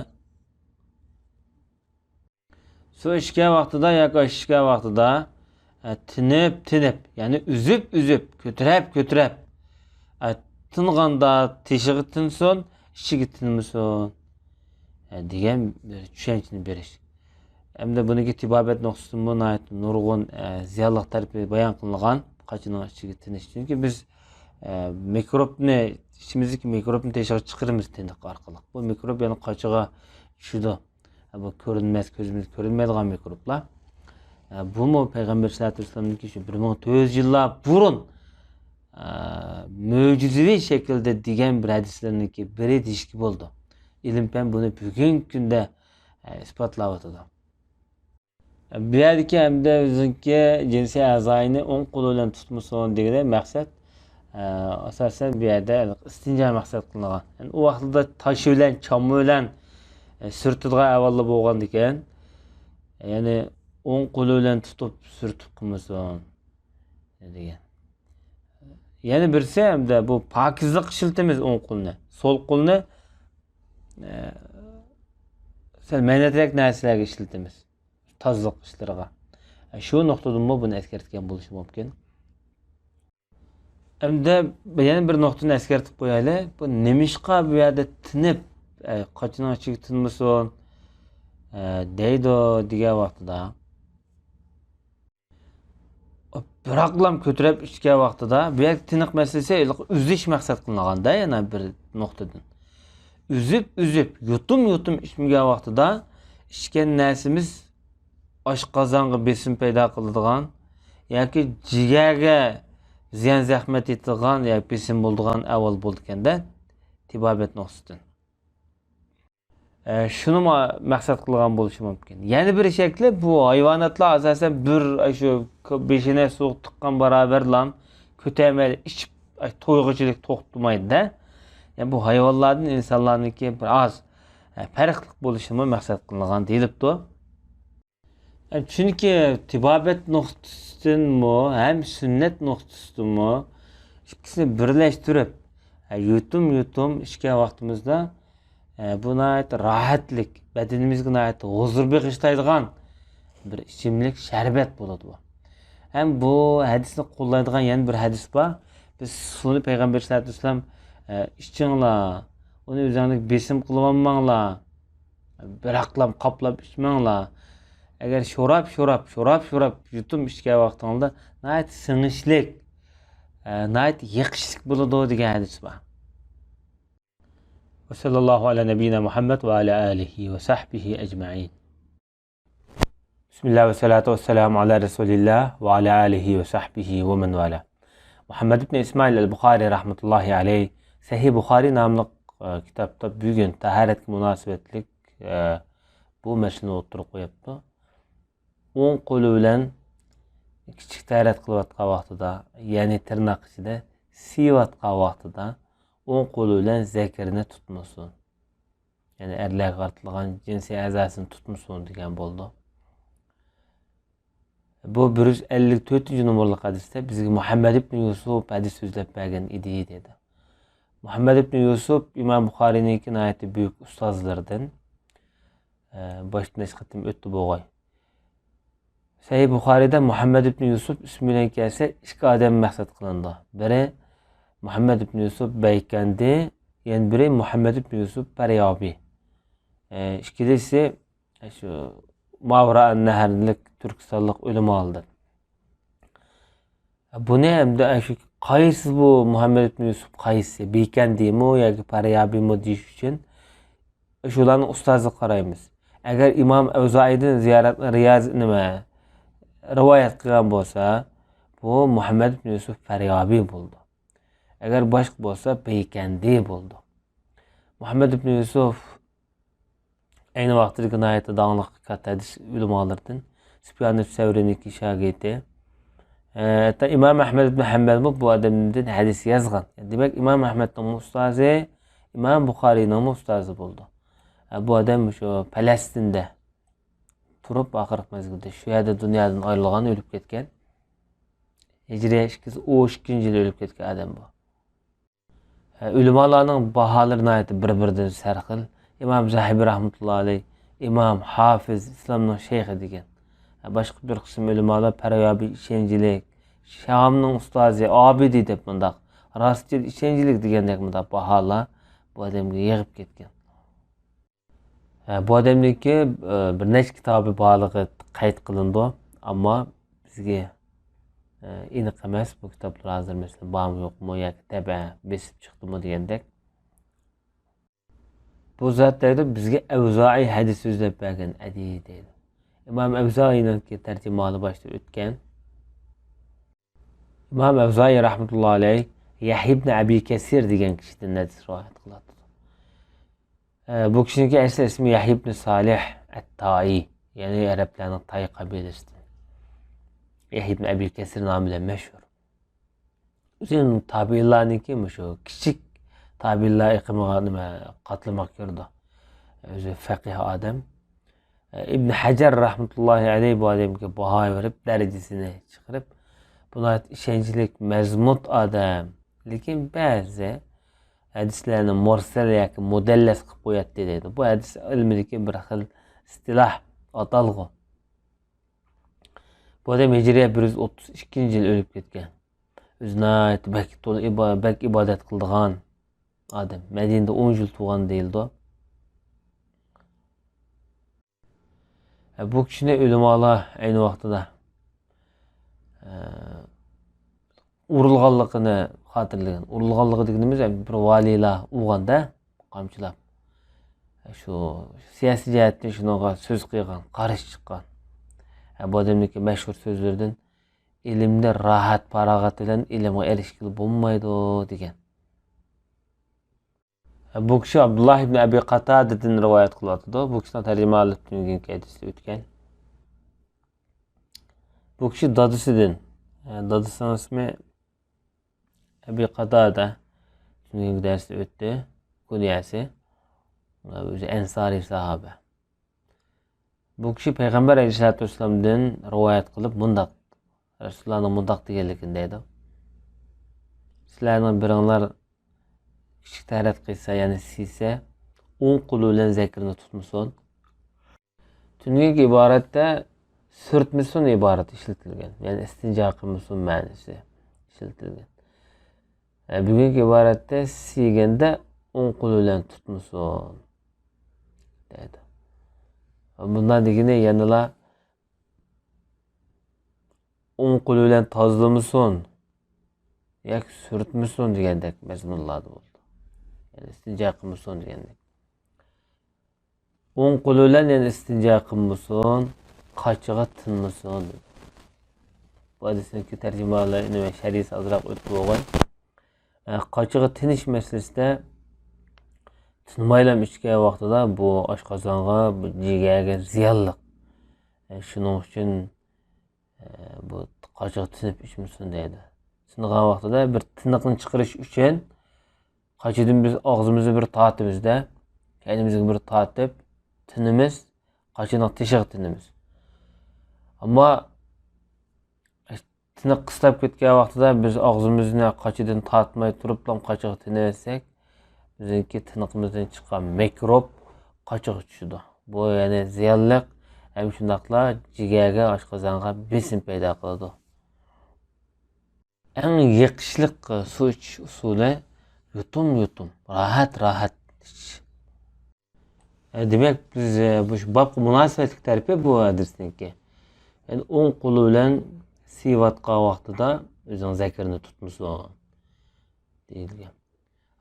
سۇ ئىچكەن ۋاقتىدا ياكى ئاش ئىچكەن ۋاقتىدا، ئە، تىنىپ، تىنىپ، يەنى ئۈزۈپ، ئۈزۈپ، كۆتۈرەپ، كۆتۈرەپ، ئە، تىنغاندا تېشىغا تىنسۇن، ئىچىگە تىنمىسۇن، ئە، دېگەن بىر چۈشەنچىنى بېرىش. ھەمدە بۇنىڭكى تېبابەت نۇقتىسىدىنمۇ ناھايىتى نۇرغۇن، ئە، زىيانلىق تەرىپى بايان قىلىنغان، قاچىنىڭ ئىچىگە تىنىش. چۈنكى بىز، ئە، مىكروبنى، ئىچىمىزدىكى مىكروبنى تېشىغا چىقىرىمىز تىنىق ئارقىلىق. بۇ مىكروب يەنە قاچىغا چۈشىدۇ. بۇ كۆرۈنمەس، كۆزىمىزگە كۆرۈنمەيدىغان مىكروبلار. ئە، بۇمۇ پەيغەمبەر سەللەللاھۇ ئەلەيھى ۋەسەللەمنىڭكى شۇ بىر مىڭ تۆت يۈز يىللار بۇرۇن، ئە، مۆجىزىۋى شەكىلدە دېگەن بىر ھەدىسلىرىنىڭكى بىرى دېيىشكە بولىدۇ. ئىلىم پەن بۇنى بۈگۈنكى كۈندە، ئە، ئىسپاتلاۋاتىدۇ. بۇ يەردىكى ھەمدە ئۆزىنىڭكى جىنسىي ئەزايىنى ئوڭ قولى بىلەن تۇتمىسۇن دېگىنى مەقسەت، ئە، ئاساسەن بۇ يەردە ئىستىنجا مەقسەت قىلىنغان. يەنى ئۇ ۋاقىتتا تاش بىلەن، چامما بىلەن، ئە، سۈرتىدىغان ئەھۋاللار بولغاندىكىن، يەنى ئوڭ قولى بىلەن تۇتۇپ سۈرتۈپ قىلمىسۇن دېگەن. يەنە بىرسى ھەمدە بۇ پاكىزلىق ئىشلىتىمىز ئوڭ قولنى. سول قولنى، ئە، سەل مەينەترەك نەرسىلەرگە ئىشلىتىمىز. تازىلىق ئىشلىرىغا. شۇ نۇقتىدىنمۇ بۇنى ئەسكەرتكەن بولۇشى مۇمكىن. ئەمدى يەنە بىر نۇقتىنى ئەسكەرتىپ قويايلى. بۇ نېمىشقا بۇ يەردە تىنىپ، ئە، قاچىنىڭ ئىچىگە تىنمىسۇن، ئە، دەيدۇ دېگەن ۋاقتىدا. بىراقلام كۆتۈرۈپ ئىچكەن ۋاقتىدا، بۇ يەردە تىنىق مەسىلىسى ئۈزۈش مەقسەت قىلىنغاندا يەنە بىر نۇقتىدىن. ئۈزۈپ، ئۈزۈپ، يۇتۇم، يۇتۇم ئىچمىگەن ۋاقتىدا ئىچكەن نەرسىمىز ئاشقازانغا بېسىم پەيدا قىلىدىغان ياكى جىگەرگە زىيان زەخمەت يېتىدىغان ياكى بېسىم بولىدىغان ئەھۋال بولىدىكەندە، تېبابەت نۇقتىسىدىن. ئە، شۇنىمۇ مەقسەت قىلغان بولۇشى مۇمكىن. يەنە بىر شەكلى، بۇ ھايۋاناتلار ئاساسەن بىر، ئاشۇ بېشىنى سۇغا تىققان بارابەرلا كۆتەرمەيلا ئىچىپ، ئاي، تويغۇچىلىك توختىمايدۇ-دە. يەنى بۇ ھايۋانلاردىن ئىنسانلارنىڭكى بىر ئاز، ئە، پەرقلىق بولۇشىمۇ مەقسەت قىلىنغان دېيىلىپتۇ. چۈنكى تېبابەت نۇقتىسىدىنمۇ ھەم سۈننەت نۇقتىسىدىنمۇ ئىككىسىنى بىرلەشتۈرۈپ، يۇتۇم-يۇتۇم ئىچكەن ۋاقتىمىزدا، بۇ ناھايىتى راھەتلىك، بەدىنىمىزگە ناھايىتى ھۇزۇر بېغىشلايدىغان بىر ئىچىملىك شەربەت بولىدۇ بۇ. ھەم بۇ ھەدىسنى قوللايدىغان يەنە بىر ھەدىس بار. بىز سۇنى پەيغەمبەر سەللەللاھۇ ئەلەيھى ۋەسەللەم، ئىچىڭلار، ئۇنى ئۆزۈڭلارگە بېسىم قىلىۋالماڭلار. بىراقلام قاپلاپ ئىچمەڭلار. ئەگەر شوراپ، شوراپ، شوراپ، شوراپ يۇتۇم ئىچكەن ۋاقتىڭلاردا ناھايىتى سىڭىشلىك، ئە، ناھايىتى يېقىشلىق بولىدۇ دېگەن ھەدىس بار. وصلى الله على نبينا محمد وعلى آله وصحبه أجمعين. بسم الله والصلاة والسلام على رسول الله وعلى آله وصحبه ومن والاه. مۇھەممەد ئىبن ئىسمائىل ئەل بۇخارى رەھمەتۇللاھى ئەلەيھ سەھىھ بۇخارى ناملىق، ئە، كىتابتا بۈگۈن تاھارەتكە مۇناسىۋەتلىك، ئە، بۇ مەسىلىنى ئوتتۇرىغا قويۇپتۇ. ئوڭ قولى بىلەن كىچىك تاھارەت قىلىۋاتقان ۋاقتىدا، يەنى تىرناق ئىچىدە سىيىۋاتقان ۋاقتىدا ئوڭ قولى بىلەن زەكىرىنى تۇتمىسۇن. يەنى ئەرلەرگە قارىتىلغان جىنسىي ئەزاسىنى تۇتمىسۇن دېگەن بولىدۇ. بۇ بىر يۈز ئەللىك تۆتىنچى نومۇرلۇق ھەدىستە بىزگە مۇھەممەد ئىبن يۈسۈپ ھەدىس سۆزلەپ بەرگەن ئىدى، دېدى. مۇھەممەد ئىبن يۈسۈپ ئىمام بۇخارىنىڭكى ناھايىتى بۈيۈك ئۇستازلىرىدىن. ئە، باشتا نەچچە قېتىم ئۆتتى بوغاي. سەھىھ بۇخارىيدا مۇھەممەد ئىبن يۈسۈپ ئىسمى بىلەن كەلسە، ئىككى ئادەم مەقسەت قىلىنىدۇ. بىرى مۇھەممەد ئىبن يۈسۈپ بەيكەندى، يەنە بىرى مۇھەممەد ئىبن يۈسۈپ پەريابى. ئە، ئىككىلىسى شۇ ماۋرائەن نەھرلىك تۈركىستانلىق ئۆلىمالاردىن. بۇنى ئەمدى شۇ قايسى بۇ مۇھەممەد ئىبن يۈسۈپ قايسى؟ بەيكەندىمۇ ياكى پەريابىمۇ دېيىش ئۈچۈن شۇلارنى ئۇستازلىق قارايمىز. ئەگەر ئىمام ئەۋزائىدىن زىيارەت، رىياز، نېمە، رىۋايەت قىلغان بولسا، بۇ مۇھەممەد ئىبن يۈسۈپ پەريابى بولىدۇ. ئەگەر باشقا بولسا، بەيكەندى بولىدۇ. مۇھەممەد ئىبن يۈسۈپ ئەينى ۋاقتىدىكى ناھايىتى داڭلىق كاتتا ھەدىس ئۆلىمالىرىدىن سۇپيان ئىبن سەۋرىنىڭكى شاگىرتى. ھەتتا ئىمام ئەھمەد ئىبن ھەمبەلمۇ بۇ ئادەمدىن ھەدىس يازغان. دېمەك، ئىمام ئەھمەدنىڭمۇ ئۇستازى، ئىمام بۇخارىينىڭمۇ ئۇستازى بولىدۇ. بۇ ئادەم شۇ پەلەستىندە تۇرۇپ، ئاخىرقى مەزگىلدە شۇ يەردە دۇنيادىن ئايرىلغان، ئۆلۈپ كەتكەن. ھىجرىيە ئىككى يۈز ئون ئىككىنچى يىلى ئۆلۈپ كەتكەن ئادەم بۇ. ھە، ئۆلىمالارنىڭ باھالىرى ناھايىتى بىر-بىرىدىن سەرخىل. ئىمام زەھىبى رەھمەتۇللا ئەلەي، ئىمام ھافىز، ئىسلامنىڭ شەيخى دېگەن. ھە، باشقا بىر قىسىم ئۆلىمالار پەرۋەبى ئىشەنچلىك، شامنىڭ ئۇستازى ئابىدى دەپ مۇنداق، راستچىل ئىشەنچلىك دېگەندەك مۇنداق باھالار بۇ ئادەمگە يېغىپ كەتكەن. ھە، بۇ ئادەمنىڭكى، ئە، بىر نەچچە كىتابى بارلىقى قەيت قىلىنىدۇ، ئەمما بىزگە، ئە، ئېنىق ئەمەس، بۇ كىتابلار ھازىر مەسىلەن بارمۇ يوقمۇ ياكى تەبە بېسىپ چىقتىمۇ دېگەندەك. بۇ زات دەيدۇ، بىزگە ئەۋزائىي ھەدىس سۆزلەپ بەرگەن ئەدى دەيدۇ. ئىمام ئەۋزائىينىڭكى تەرجىمىھالى باشتا ئۆتكەن. ئىمام ئەۋزائىي رەھمەتۇللا ئەلەي يەھيا ئىبن ئەبى كەسىر دېگەن كىشىدىن ھەدىس رىۋايەت قىلاتتى. ئە، بۇ كىشىنىڭكى ئەسلى ئىسمى يەھيا ئىبن سالىھ ئەت-تائى، يەنى ئەرەبلەرنىڭ تاي قەبىلىسىدىن. يەھيا ئىبن ئەبى كەسىر نامى بىلەن مەشھۇر. ئۆزى تابىئىنلارنىڭكى مۇشۇ كىچىك تابىئىنلار ئېقىمىغا نېمە قاتلىماق كىرىدۇ. ئۆزى فەقىھ ئادەم. ئىبن ھەجەر رەھمەتۇللاھى ئەلەيھ بۇ ئادەمگە باھا بېرىپ، دەرىجىسىنى چىقىرىپ، بۇ ناھايىتى ئىشەنچلىك، مەزمۇت ئادەم. لېكىن بەزى ھەدىسلەرنى مۇرسەل ياكى مۇدەللەس قىلىپ قوياتتى دەيدۇ. بۇ ھەدىس ئىلمىدىكى بىر خىل ئىستىلاھ، ئاتالغۇ. بۇ ئادەم ھىجرىيە بىر يۈز ئوتتۇز ئىككىنچى يىل ئۆلۈپ كەتكەن. ئۆزى ناھايىتى بەك تولا ئىبا-، بەك ئىبادەت قىلىدىغان ئادەم. مەدىنىدە ئون يىل تۇرغان دېيىلىدۇ. بۇ كىشىنى ئۆلىمالار ئەينى ۋاقتىدا، ئە، ئۇرۇلغانلىقىنى خاتىرىلىگەن. ئۇرۇلغانلىقى دېگىنىمىز، بىر ۋالىيلار ئۇرغاندا، قامچىلاپ. شۇ سىياسىي جەھەتتىن شۇنىڭغا سۆز قىلغان، قارشى چىققان. بۇ ئادەمنىڭكى مەشھۇر سۆزلىرىدىن، «ئىلىمدە راھەت، پاراغەت بىلەن ئىلىمغا ئېرىشكىلى بولمايدۇ» دېگەن. بۇ كىشى ئابدۇللا ئىبن ئەبى قاتادىدىن رىۋايەت قىلىۋاتىدۇ. بۇ كىشىنىڭ تەرجىمىھالى تۈنۈگۈنكى ھەدىستە ئۆتكەن. بۇ كىشى دادىسىدىن، دادىسىنىڭ ئىسمى ئەبى قاتادە، تۈنۈگۈنكى دەرستە ئۆتتى، كۇنيەسى. ئۆزى ئەنسارىي ساھابە. بۇ كىشى پەيغەمبەر ئەلەيھىسسالاتۇ ۋەسسالامدىن رىۋايەت قىلىپ مۇنداق، رەسۇلۇللانىڭ مۇنداق دېگەنلىكىنى دەيدۇ. سىلەرنىڭ بىرىڭلار كىچىك تەرەت قىلسا، يەنى سىيسە، ئوڭ قولى بىلەن زەكىرىنى تۇتمىسۇن. تۈنۈگۈنكى ئىبارەتتە سۈرتمىسۇن ئىبارىتى ئىشلىتىلگەن. يەنى ئىستىنجا قىلمىسۇن مەنىسى ئىشلىتىلگەن. ئە، بۈگۈنكى ئىبارەتتە سىيگەندە ئوڭ قولى بىلەن تۇتمىسۇن دەيدۇ. بۇنداق دېگىنى يەنىلا ئوڭ قولى بىلەن تازىلىمىسۇن ياكى سۈرتمىسۇن دېگەندەك مەزمۇنلاردا بولىدۇ. يەنى ئىستىنجا قىلمىسۇن دېگەندەك. ئوڭ قولى بىلەن يەنە ئىستىنجا قىلمىسۇن، قاچىغا تىنمىسۇن. بۇ ھەدىسنىڭكى تەرجىمىھالى، نېمە، شەرھىسى ئازراق ئۆتۈپ بولغاي. ئە، قاچىغا تىنىش مەسىلىسىدە تىنمايلا ئىچكەن ۋاقتىدا بۇ ئاشقازانغا، بۇ جىگەرگە زىيانلىق. ئە، شۇنىڭ ئۈچۈن، ئە، بۇ قاچىغا تىنىپ ئىچمىسۇن دەيدۇ. تىنغان ۋاقتىدا بىر تىنىقنى چىقىرىش ئۈچۈن قاچىدىن بىز ئاغزىمىزنى بىر تارتىمىز-دە، كەينىمىزگە بىر تارتىپ تىنىمىز، قاچىنىڭ تېشىغا تىنىمىز. ئەمما تىنىق قىستاپ كەتكەن ۋاقتىدا بىز ئاغزىمىزنى قاچىدىن تارتماي تۇرۇپلا قاچىغا تىنىۋەتسەك، بىزنىڭكى تىنىقىمىزدىن چىققان مىكروب قاچىغا چۈشىدۇ. بۇ يەنە زىيانلىق ھەم شۇنداقلا جىگەرگە، ئاشقازانغا بېسىم پەيدا قىلىدۇ. ئەڭ يېقىشلىق سۇ ئىچىش ئۇسۇلى يۇتۇم-يۇتۇم، راھەت-راھەت ئىچىش. ئە، دېمەك، بىز، ئە، مۇشۇ بابقا مۇناسىۋەتلىك تەرىپى بۇ ھەدىسنىڭكى. يەنى ئوڭ قولى بىلەن سىيىۋاتقان ۋاقتىدا ئۆزىنىڭ زەكىرىنى تۇتمىسۇن دېيىلگەن.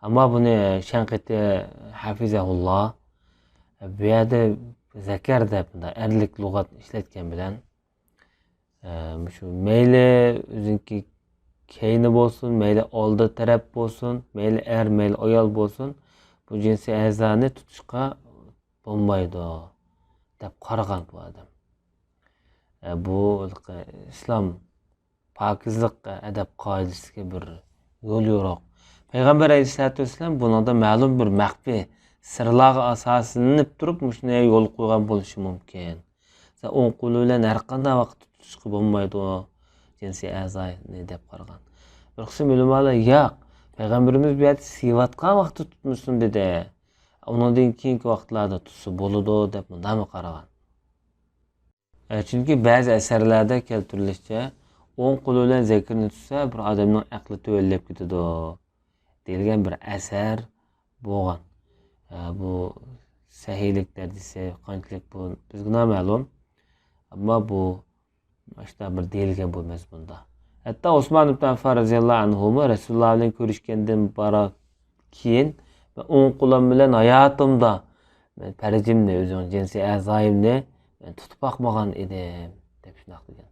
ئەمما بۇنى شەنقىتى ھەفىزەھۇللا بۇ يەردە زەكەر دەپ ئەرلىك لۇغەت ئىشلەتكەن بىلەن، ئە، مۇشۇ مەيلى ئۆزىنىڭكى كەينى بولسۇن، مەيلى ئالدى تەرەپ بولسۇن، مەيلى ئەر، مەيلى ئايال بولسۇن، بۇ جىنسىي ئەزانى تۇتۇشقا بولمايدۇ دەپ قارىغان بۇ ئادەم. ئە، بۇ ئىسلام پاكىزلىق ئەدەپ قائىدىسىدىكى بىر يول يورۇق. پەيغەمبەر ئەلەيھىسسالاتۇ ۋەسسالام بۇنىڭدا مەلۇم بىر مەخپىي سىرلارغا ئاساسلىنىپ تۇرۇپ مۇشۇنى يولغا قويغان بولۇشى مۇمكىن. مەسىلەن، ئوڭ قولى بىلەن ھەر قانداق ۋاقىتتا تۇتۇشقا بولمايدۇ. جىنسىي ئەزانى دەپ قارىغان. بىر قىسىم ئۆلىمالار، ياق، پەيغەمبىرىمىز بۇ يەردە سىيىۋاتقان ۋاقىتتا تۇتمىسۇن دېدى. ئۇنىڭدىن كېيىنكى ۋاقىتلاردا تۇتسا بولىدۇ دەپ مۇنداقمۇ قارىغان. ئە، چۈنكى بەزى ئەسەرلەردە كەلتۈرۈلۈشىچە، ئوڭ قولى بىلەن زەكىرىنى تۇتسا، بىر ئادەمنىڭ ئەقلى تۆۋەنلەپ كېتىدۇ دېيىلگەن بىر ئەسەر بولغان. ئە، بۇ سەھىھلىك دەرىجىسى قانچىلىك، بۇ بىزگە نامەلۇم. ئەمما بۇ ئاشۇنداق بىر دېيىلگەن بۇ مەزمۇندا. ھەتتا ئوسمان ئىبن ئەففان رەزىياللاھۇ ئەنھۇمۇ رەسۇلۇللا بىلەن كۆرۈشكەندىن بارا كېيىن، مەن ئوڭ قولۇم بىلەن ھاياتىمدا مەن پەرجىمنى، ئۆزۈمنىڭ جىنسىي ئەزايىمنى مەن تۇتۇپ باقمىغان ئىدىم، دەپ شۇنداق دېگەن.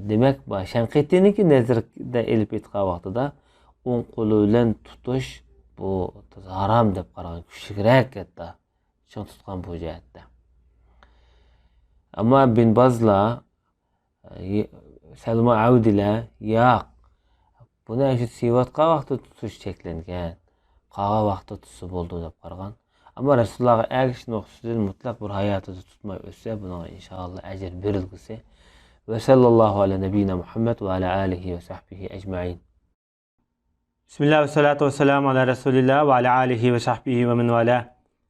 دېمەك، بۇ شەنقىتىنىڭكى نەزىرىدە ئېلىپ ئېيتقان ۋاقتىدا ئوڭ قولى بىلەن تۇتۇش بۇ ھارام دەپ قارىغان، كۈچلۈكرەك ھەتتا چىڭ تۇتقان بۇ جەھەتتە. ئەمما بىن بازلار، ئە، سەلما ئەۋدىلەر، ياق، بۇنى ئاشۇ سىيىۋاتقان ۋاقىتتا تۇتۇش چەكلەنگەن، قالغان ۋاقىتتا تۇتسا بولىدۇ دەپ قارىغان. ئەمما رەسۇلۇللاغا ئەگىشىش نۇقتىسىدىن مۇتلەق بىر ھاياتىدا تۇتماي ئۆتسە، بۇنىڭغا ئىنشائاللا ئەجىر بېرىلگۈسى. ۋە سەللەللاھۇ ئەلە نەبىينا مۇھەممەد ۋە ئەلە ئالىھى ۋە سەھبىھى ئەجمەئىن. بىسمىللا ۋەسسالاتۇ ۋەسسالامۇ ئالا رەسۇلىللا ۋە ئالا ئالىھى ۋە سەھبىھى ۋە مەن ۋالا.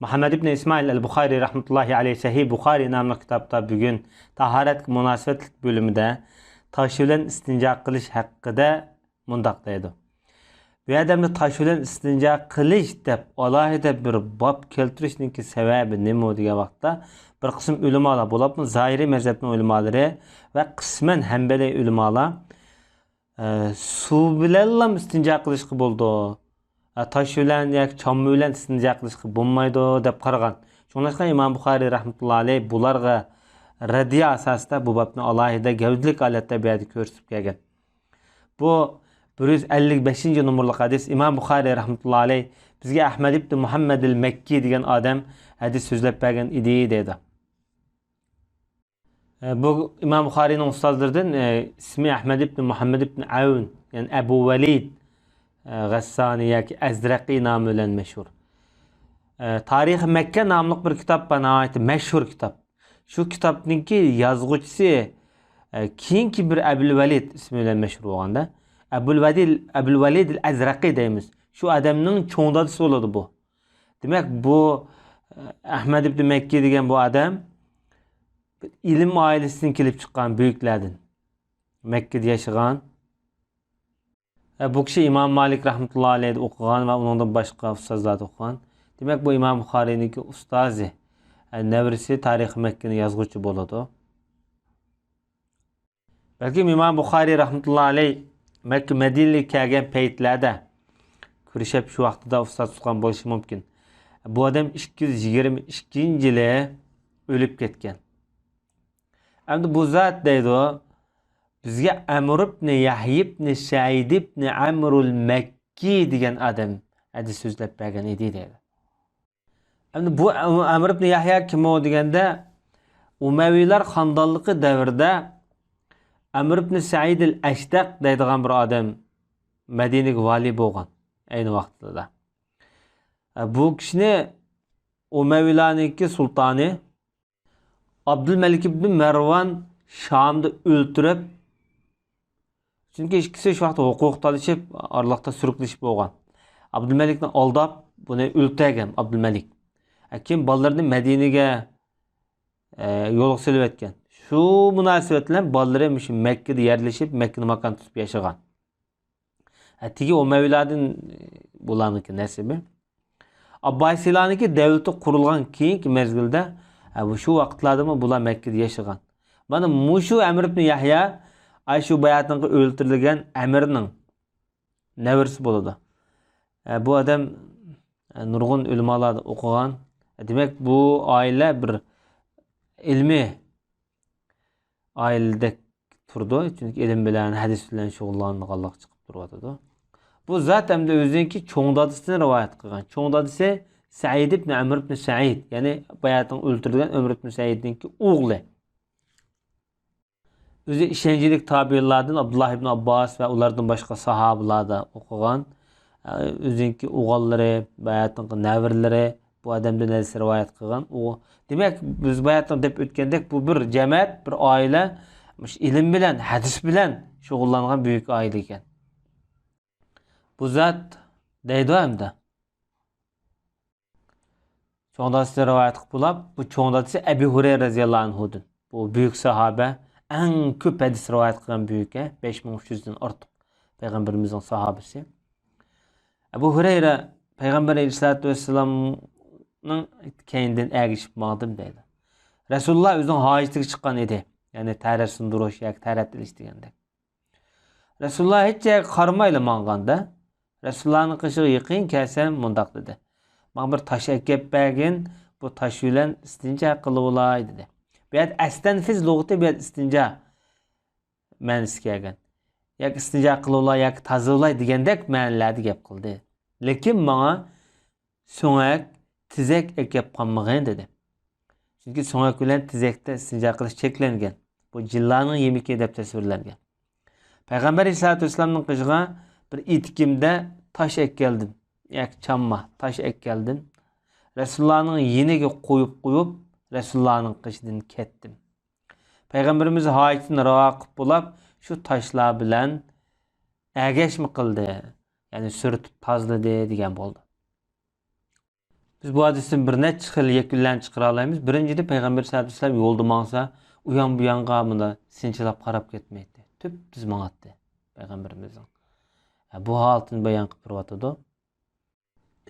مۇھەممەد ئىبن ئىسمائىل ئەل بۇخارى رەھمەتۇللاھى ئەلەيھ سەھىھ بۇخارى ناملىق كىتابتا بۈگۈن تاھارەتكە مۇناسىۋەتلىك بۆلۈمىدە تاش بىلەن ئىستىنجا قىلىش ھەققىدە مۇنداق دەيدۇ. بۇ يەردە تاش بىلەن ئىستىنجا قىلىش دەپ ئالاھىدە بىر باب كەلتۈرۈشنىڭكى سەۋەبى نېمە دېگەن ۋاقىتتا، بىر قىسىم ئۆلىمالار، بولۇپمۇ زاھىرىي مەزھەپنىڭ ئۆلىمالىرى ۋە قىسمەن ھەنبەلىي ئۆلىمالار، ئە، سۇ بىلەنلا ئىستىنجا قىلىشقا بولىدۇ. ئە، تاش بىلەن ياكى چامما بىلەن ئىستىنجا قىلىشقا بولمايدۇ دەپ قارىغان. شۇڭلاشقا ئىمام بۇخارىي رەھمەتۇللا ئەلەيھ بۇلارغا رەددىيە ئاساسىدا بۇ بابنى ئالاھىدە گەۋدىلىك ھالەتتە بۇ يەردە كۆرسىتىپ كەلگەن. بۇ بىر يۈز ئەللىك بەشىنچى نومۇرلۇق ھەدىس. ئىمام بۇخارىي رەھمەتۇللا ئەلەيھ بىزگە ئەھمەد ئىبن مۇھەممەد ئەل مەككى دېگەن ئادەم ھەدىس سۆزلەپ بەرگەن ئىدى دەيدۇ. ئە، بۇ ئىمام بۇخارىينىڭ ئۇستازلىرىدىن، ئە، ئىسمى ئەھمەد ئىبن مۇھەممەد ئىبن ئەۋن، يەنى ئەبۇ ۋەلىد، ئە، غەسسانى ياكى ئەزرەقى نامى بىلەن مەشھۇر. ئە، تارىخى مەككە ناملىق بىر كىتاب بار، ناھايىتى مەشھۇر كىتاب. شۇ كىتابنىڭكى يازغۇچىسى، ئە، كېيىنكى بىر ئەبۇل ۋەلىد ئىسمى بىلەن مەشھۇر بولغاندا، ئەبۇل ۋەدىل، ئەبۇل ۋەلىد ئەل ئەزرەقى دەيمىز. شۇ ئادەمنىڭ چوڭ دادىسى بولىدۇ بۇ. دېمەك، بۇ، ئە، ئەھمەد ئىبن مەككى دېگەن بۇ ئادەم ئىلىم ئائىلىسىدىن كېلىپ چىققان بۈيۈكلەردىن. مەككىدە ياشىغان. ئە، بۇ كىشى ئىمام مالىك رەھمەتۇللا ئەلەيھىدە ئوقۇغان ۋە ئۇنىڭدىن باشقا ئۇستازلاردا ئوقۇغان. دېمەك، بۇ ئىمام بۇخارىينىڭكى ئۇستازى، ئە، نەۋرىسى تارىخى مەككىنى يازغۇچى بولىدۇ. بەلكىم ئىمام بۇخارىي رەھمەتۇللا ئەلەيھ مەككە مەدىنىگە كەلگەن پەيتلەردە كۈرىشىپ شۇ ۋاقتىدا ئۇستاز تۇتقان بولۇشى مۇمكىن. بۇ ئادەم ئىككى يۈز يىگىرمە ئىككىنچى يىلى ئۆلۈپ كەتكەن. ئەمدى بۇ زات دەيدۇ، بىزگە ئەمر ئىبنى يەھيە ئىبنى سەئىد ئىبنى ئەمرۇل مەككى دېگەن ئادەم ھەدىس سۆزلەپ بەرگەن ئىدى دەيدۇ. ئەمدى بۇ ئەمر ئىبنى يەھيا كىم ئۇ دېگەندە، ئۇمەۋىيلار خاندانلىقى دەۋرىدە ئەمر ئىبنى سەئىد ئەل ئەشتەق دەيدىغان بىر ئادەم مەدىنىگە ۋالىي بولغان ئەينى ۋاقتىدا. بۇ كىشىنى ئۇمەۋىيلارنىڭكى سۇلتانى ئابدۇلمەلىك ئىبنى مەرۋان شامدا ئۆلتۈرۈپ، چۈنكى ئىككىسى شۇ ۋاقىتتا ھوقۇق تالىشىپ، ئارىلىقتا سۈرۈكلىشىپ بولغان. ئابدۇلمەلىكنى ئالداپ، بۇنى ئۆلتۈرگەن ئابدۇلمەلىك. كېيىن بالىلىرىنى مەدىنىگە، ئە، يولغا سېلىۋەتكەن. شۇ مۇناسىۋەت بىلەن بالىلىرى مۇشۇ مەككىدە يەرلىشىپ، مەككىدە ماكان تۇتۇپ ياشىغان. ھە، تېگى ئۇمەۋىيلاردىن بۇلارنىڭكى نەسىبى. ئابباسىيلارنىڭكى دەۋلىتى قۇرۇلغان كېيىنكى مەزگىلدە، ھە، مۇشۇ ۋاقىتلاردىمۇ بۇلار مەككىدە ياشىغان. مانا مۇشۇ ئەمر ئىبنى يەھيا، ئاي، شۇ باياتىنقى ئۆلتۈرۈلگەن ئەمىرنىڭ نەۋرىسى بولىدۇ. ھە، بۇ ئادەم، ھە، نۇرغۇن ئۆلىمالاردا ئوقۇغان. دېمەك، بۇ ئائىلە بىر ئىلمىي ئائىلىدەك تۇرىدۇ، چۈنكى ئىلىم بىلەن، ھەدىس بىلەن شۇغۇللانغانلىقى چىقىپ تۇرۇۋاتىدۇ. بۇ زات ئەمدى ئۆزىنىڭكى چوڭ دادىسىدىن رىۋايەت قىلغان. چوڭ دادىسى سەئىد ئىبنى ئەمر ئىبنى سەئىد، يەنى باياتىن ئۆلتۈرۈلگەن ئەمر ئىبنى سەئىدنىڭكى ئوغلى. ئۆزى ئىشەنچلىك تابىئىنلاردىن ئابدۇللا ئىبنى ئابباس ۋە ئۇلاردىن باشقا ساھابىلاردا ئوقۇغان. ئۆزىنىڭكى ئوغۇللىرى، باياتىنقى نەۋرىلىرى بۇ ئادەمدىن ھەدىس رىۋايەت قىلغان. ئۇ، دېمەك، بىز باياتىن دەپ ئۆتكەندەك، بۇ بىر جەمەت، بىر ئائىلە، مۇشۇ ئىلىم بىلەن، ھەدىس بىلەن شۇغۇللانغان بۈيۈك ئائىلە ئىكەن. بۇ زات دەيدۇ ئەمدى. چوڭ دادىسى رىۋايەت قىلىپ بولۇپ، بۇ چوڭ دادىسى ئەبۇ ھۇرەيرە رەزىياللاھۇ ئەنھۇدىن. بۇ بۈيۈك ساھابە، ئەڭ كۆپ ھەدىس رىۋايەت قىلغان بۈيۈكى، بەش مىڭ ئۈچ يۈزدىن ئارتۇق پەيغەمبىرىمىزنىڭ ساھابىسى. ئەبۇ ھۇرەيرە پەيغەمبەر ئەلەيھىسسالاتۇ ۋەسسالامنىڭ كەينىدىن ئەگىشىپ ماڭدىم دەيدۇ. رەسۇلۇللا ئۆزىنىڭ ھاجىتىگە چىققان ئىدى. يەنى تەرەت سۇندۇرۇش ياكى تەرەت ئېلىش دېگەندەك. رەسۇلۇللا ھېچ يەرگە قارىمايلا ماڭغاندا، رەسۇلۇللانىڭ قېشىغا يېقىن كەلسەم مۇنداق دېدى: «ماڭا بىر تاش ئەكەپ بەرگىن، بۇ تاش بىلەن ئىستىنجا قىلىۋالاي» دېدى. بۇ يەردە «ئەستەنفىز» لۇغىتى بۇ يەردە ئىستىنجا مەنىسى كەلگەن. ياكى ئىستىنجا قىلىۋالاي ياكى تازىلاي دېگەندەك مەنىلەردە گەپ قىلدى. لېكىن ماڭا سۆڭەك، تېزەك ئەكەپ قالمىغىن دېدى. چۈنكى سۆڭەك بىلەن تېزەكتە ئىستىنجا قىلىش چەكلەنگەن. بۇ جىنلارنىڭ يېمىكى دەپ تەسۋىرلەنگەن. پەيغەمبەر ئەلەيھىسسالاتۇ ۋەسسالامنىڭ قېشىغا بىر ئېتىكىمدە تاش ئەكەلدىم. ياكى چامما، تاش ئەكەلدىم. رەسۇلۇللانىڭ يېنىغا قويۇپ قويۇپ، رەسۇلۇللانىڭ قېشىدىن كەتتىم. پەيغەمبىرىمىز ھاجىتىنى راۋا قىلىپ بولاپ، شۇ تاشلار بىلەن ئەگەشمە قىلدى. يەنى سۈرتۈپ تازىلىدى دېگەن بولدى. بىز بۇ ھەدىستىن بىر نەچچە خىل يەكۈنلەرنى چىقىرالايمىز. بىرىنچىدىن، پەيغەمبەر سەللەللاھۇ ئەلەيھى ۋەسەللەم يولدا ماڭسا، ئۇيان بۇيانغا مۇنداق سىنچىلاپ قاراپ كەتمەيتتى. تۈپتۈز ماڭاتتى پەيغەمبىرىمىزنىڭ. ھە، بۇ ھالىتىنى بايان قىلىپ بېرىۋاتىدۇ.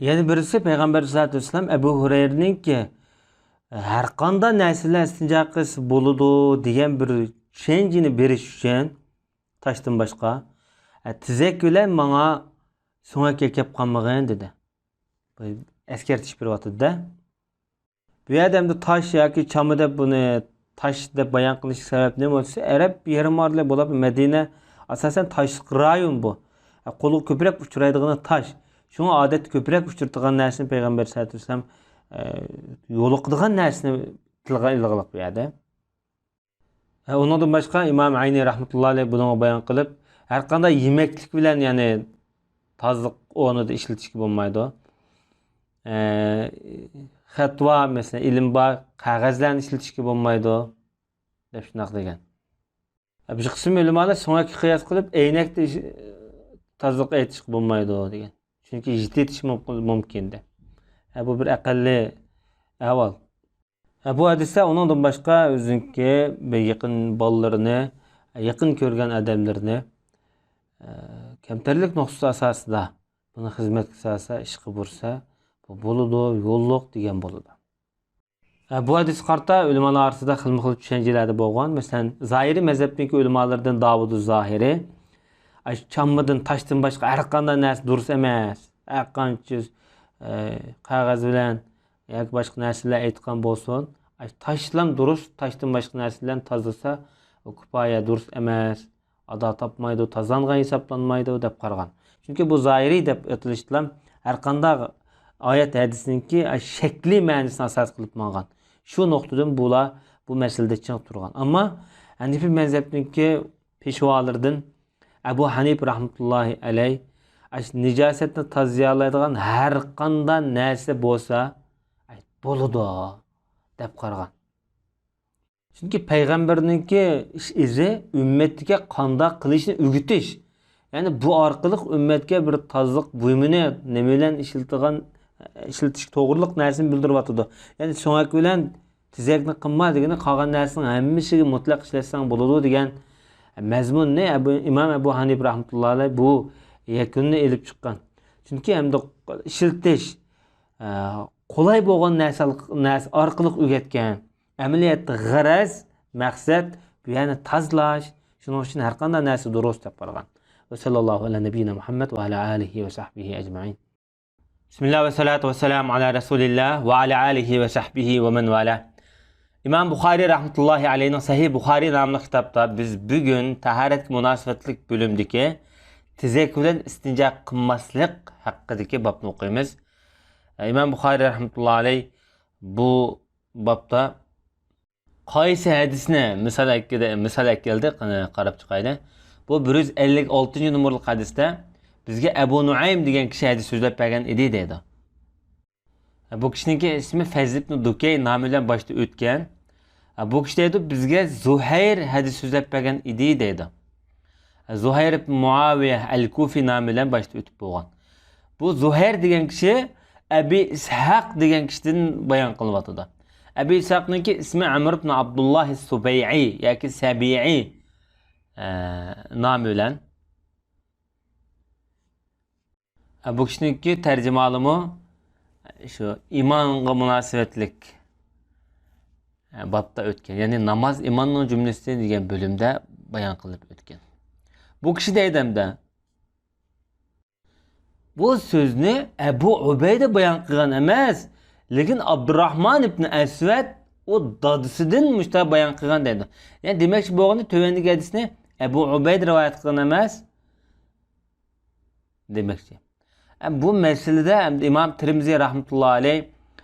يەنە بىرسى، پەيغەمبەر سەللەللاھۇ ئەلەيھى ۋەسەللەم ئەبۇ ھۇرەيرىنىڭكى، ھەر قانداق نەرسە بىلەن ئىستىنجا قىلسا بولىدۇ دېگەن بىر چۈشەنچىنى بېرىش ئۈچۈن، تاشتىن باشقا، تېزەك بىلەن ماڭا سۆڭەك ئەكەپ قالمىغىن دېدى. بۇ ئەسكەرتىش بېرىۋاتىدۇ-دە. بۇ يەردە ئەمدى تاش ياكى چامما دەپ بۇنى تاش دەپ بايان قىلىش سەۋەب نېمە بولسا، ئەرەب يېرىم ئارىلى بولۇپ مەدىنە ئاساسەن تاشلىق رايون بۇ. قولغا كۆپرەك ئۇچرايدىغىنى تاش. شۇڭا ئادەتتە كۆپرەك ئۇچرىتىدىغان نەرسىنى پەيغەمبەر سەللەللاھۇ ئەلەيھى ۋەسەللەم، ئە، يولۇقىدىغان نەرسىنى تىلغا ئېلىغلىق بۇ يەردە. ھە، ئۇنىڭدىن باشقا ئىمام ئەينى رەھمەتۇللا ئەلەيھ بۇنىڭغا بايان قىلىپ، ھەر قانداق يېمەكلىك بىلەن، يەنى تازىلىق ئورنىدا ئىشلىتىشكە بولمايدۇ. ئە، خەتۋا، مەسىلەن، ئىلىم بار قەغەزلەرنى ئىشلىتىشكە بولمايدۇ، دەپ شۇنداق دېگەن. بىر قىسىم ئۆلىمالار سۆڭەككە قىياس قىلىپ، ئەينەكتە ئىش-، تازىلىق ئېيتىشقا بولمايدۇ دېگەن. چۈنكى يىتىۋېتىش مۇمكىن، مۇمكىن دە. ھە، بۇ بىر ئەقەللىي ئەھۋال. ھە، بۇ ھەدىستە ئۇنىڭدىن باشقا ئۆزىنىڭكى بىر يېقىن بالىلىرىنى، يېقىن كۆرگەن ئادەملىرىنى، ئە، كەمتەرلىك نۇقتىسى ئاساسىدا بۇنى خىزمەتكە سالسا، ئىشقا بۇرسا، بۇ بولىدۇ، يوللۇق دېگەن بولىدۇ. ھە، بۇ ھەدىسكە قارىتا ئۆلىمالار ئارىسىدا خىلمۇ خىل چۈشەنچىلەردە بولغان. مەسىلەن، زاھىرىي مەزھەپنىڭكى ئۆلىمالىرىدىن داۋۇدۇ زاھىرى، ئاشۇ چاممىدىن، تاشتىن باشقا ھەر قانداق نەرسە دۇرۇس ئەمەس. ھەر قانچە، ئە، قەغەز بىلەن ياكى باشقا نەرسە بىلەن ئېيتقان بولسۇن، ئاشۇ تاشلام دۇرۇس، تاشتىن باشقا نەرسە بىلەن تازىلىسا، ئۇ كۇپايە، دۇرۇس ئەمەس. ئادا تاپمايدۇ، تازىلانغان ھېسابلانمايدۇ دەپ قارىغان. چۈنكى بۇ زاھىرىي دەپ ئېيتىلىشتىلا ھەر قانداق ئايەت ھەدىسنىڭكى شەكلىي مەنىسىنى ئاساس قىلىپ ماڭغان. شۇ نۇقتىدىن بۇلار بۇ مەسىلىدە چىڭ تۇرغان. ئەمما ھەنىفىي مەزھەپنىڭكى پېشۋالىرىدىن ئەبۇ ھەنىپە رەھمەتۇللاھى ئەلەي، ئاشۇ نىجاسەتنى تازىيالايدىغان ھەر قانداق نەرسە بولسا، بولىدۇ دەپ قارىغان. چۈنكى پەيغەمبەرنىڭكى ئىش ئىزى ئۈممەتكە قانداق قىلىشنى ئۆگىتىش. يەنى بۇ ئارقىلىق ئۈممەتكە بىر تازىلىق بۇيۇمىنى نېمە بىلەن ئىشلىتىدىغان، ئىشلىتىش توغرىلىق نەرسىنى بىلدۈرۈۋاتىدۇ. يەنى سۆڭەك بىلەن تېزەكنى قىلما دېگىنى قالغان نەرسىنىڭ ھەممىسىگە مۇتلەق ئىشلەتسەڭ بولىدۇ دېگەن مەزمۇننى ئەبۇ، ئىمام ئەبۇ ھەنىپە رەھمەتۇللاھى ئەلەيھ بۇ يەكۈننى ئېلىپ چىققان. چۈنكى ھەمدە ئىشلىتىش، ئە، قولاي بولغان نەرسە، نەرسە ئارقىلىق ئۆگەتكەن. ئەمەلىيەتتە غەرەز، مەقسەت، بۇ يەرنى تازىلاش. شۇنىڭ ئۈچۈن ھەر قانداق نەرسە دۇرۇس دەپ قارىغان. ۋە سەللەللاھۇ ئەلە نەبىييىنا مۇھەممەد ۋە ئەلە ئالىھى ۋە سەھبىھى ئەجمەئىن. بىسمىللا ۋە سالاتۇ ۋە سالامۇ ئالا رەسۇلىللا ۋە ئالا ئالىھى ۋە سەھبىھى ۋە مەن ۋالا. ئىمام بۇخارىي رەھمەتۇللاھى ئەلەيھنىڭ سەھىھ بۇخارىي ناملىق كىتابتا بىز بۈگۈن تاھارەتكە مۇناسىۋەتلىك بۆلۈمدىكى تېزەك بىلەن ئىستىنجا قىلماسلىق ھەققىدىكى بابنى ئوقۇيمىز. ئىمام بۇخارىي رەھمەتۇللاھى ئەلەيھ بۇ بابتا قايسى ھەدىسنى مىسال ئەكەلدى، مىسال ئەكەلدى، قېنى قاراپ چىقايلى. بۇ بىر يۈز ئەللىك ئالتىنچى نومۇرلۇق ھەدىستە بىزگە ئەبۇ نۇئەيم دېگەن كىشى ھەدىس سۆزلەپ بەرگەن ئىدى دەيدۇ. بۇ كىشىنىڭكى ئىسمى فەزل ئىبنى دۇكەي نامى بىلەن باشتا ئۆتكەن. بۇ كىشى دەيدۇ، بىزگە زۇھەير ھەدىس سۆزلەپ بەرگەن ئىدى دەيدۇ. زۇھەير ئىبن مۇئاۋىيە ئەل كۇفى نامى بىلەن باشتا ئۆتۈپ بولغان. بۇ زۇھەير دېگەن كىشى ئەبى ئىسھاق دېگەن كىشىدىن بايان قىلىنىۋاتىدۇ. ئەبى ئىسھاقنىڭكى ئىسمى ئەمر ئىبن ئابدۇللاھ سۇبەيئى ياكى سەبىئى، ئە، نامى بىلەن. ئە، بۇ كىشىنىڭكى تەرجىمىھالىمۇ شۇ ئىمانغا مۇناسىۋەتلىك، ئە، بابتا ئۆتكەن. يەنى ناماز ئىماننىڭ جۈملىسى دېگەن بۆلۈمدە بايان قىلىپ ئۆتكەن. بۇ كىشى دەيدۇ ھەمدە، بۇ سۆزنى ئەبۇ ئۇبەيدە بايان قىلغان ئەمەس، لېكىن ئابدۇراھمان ئىبن ئەسۋەد ئۇ دادىسىدىن مۇشۇنداق بايان قىلغان دەيدۇ. يەنى دېمەكچى بولغىنى تۆۋەندىكى ھەدىسنى ئەبۇ ئۇبەيدە رىۋايەت قىلغان ئەمەس دېمەكچى. ئە، بۇ مەسىلىدە ئىمام تىرمىزى رەھمەتۇللاھى ئەلەيھ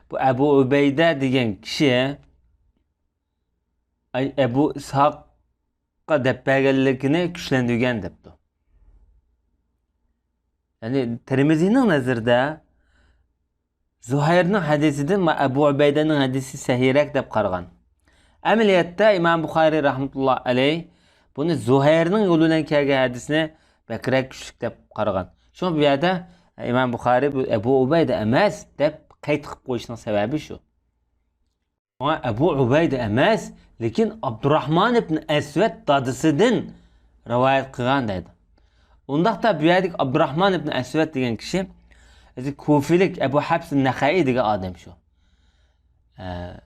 بۇ ئەبۇ ئۇبەيدە دېگەن كىشى ئەبۇ ئىسھاققا دەپ بەرگەنلىكىنى كۈچلەندۈرگەن دەپتۇ. يەنى تىرمىزىنىڭ نەزىرىدە زۇھەيرنىڭ ھەدىسىدىن ما-، ئەبۇ ئۇبەيدەنىڭ ھەدىسى سەھىھرەك دەپ قارىغان. ئەمەلىيەتتە ئىمام بۇخارىي رەھمەتۇللاھى ئەلەيھ بۇنى زۇھەيرنىڭ يولى بىلەن كەلگەن ھەدىسنى بەكرەك كۈچلۈك دەپ قارىغان. شۇڭا بۇ يەردە ئىمام بۇخارىي بۇ ئەبۇ ئۇبەيدە ئەمەس دەپ قەيت قىلىپ قويۇشنىڭ سەۋەبى شۇ. شۇڭا ئەبۇ ئۇبەيدە ئەمەس، لېكىن ئابدۇراھمان ئىبن ئەسۋەد دادىسىدىن رىۋايەت قىلغان دەيدۇ. ئۇنداقتا بۇ يەردىكى ئابدۇراھمان ئىبن ئەسۋەد دېگەن كىشى ئۆزى كۇفىلىك ئەبۇ ھەپس نەخەئى دېگەن ئادەم شۇ. ئە،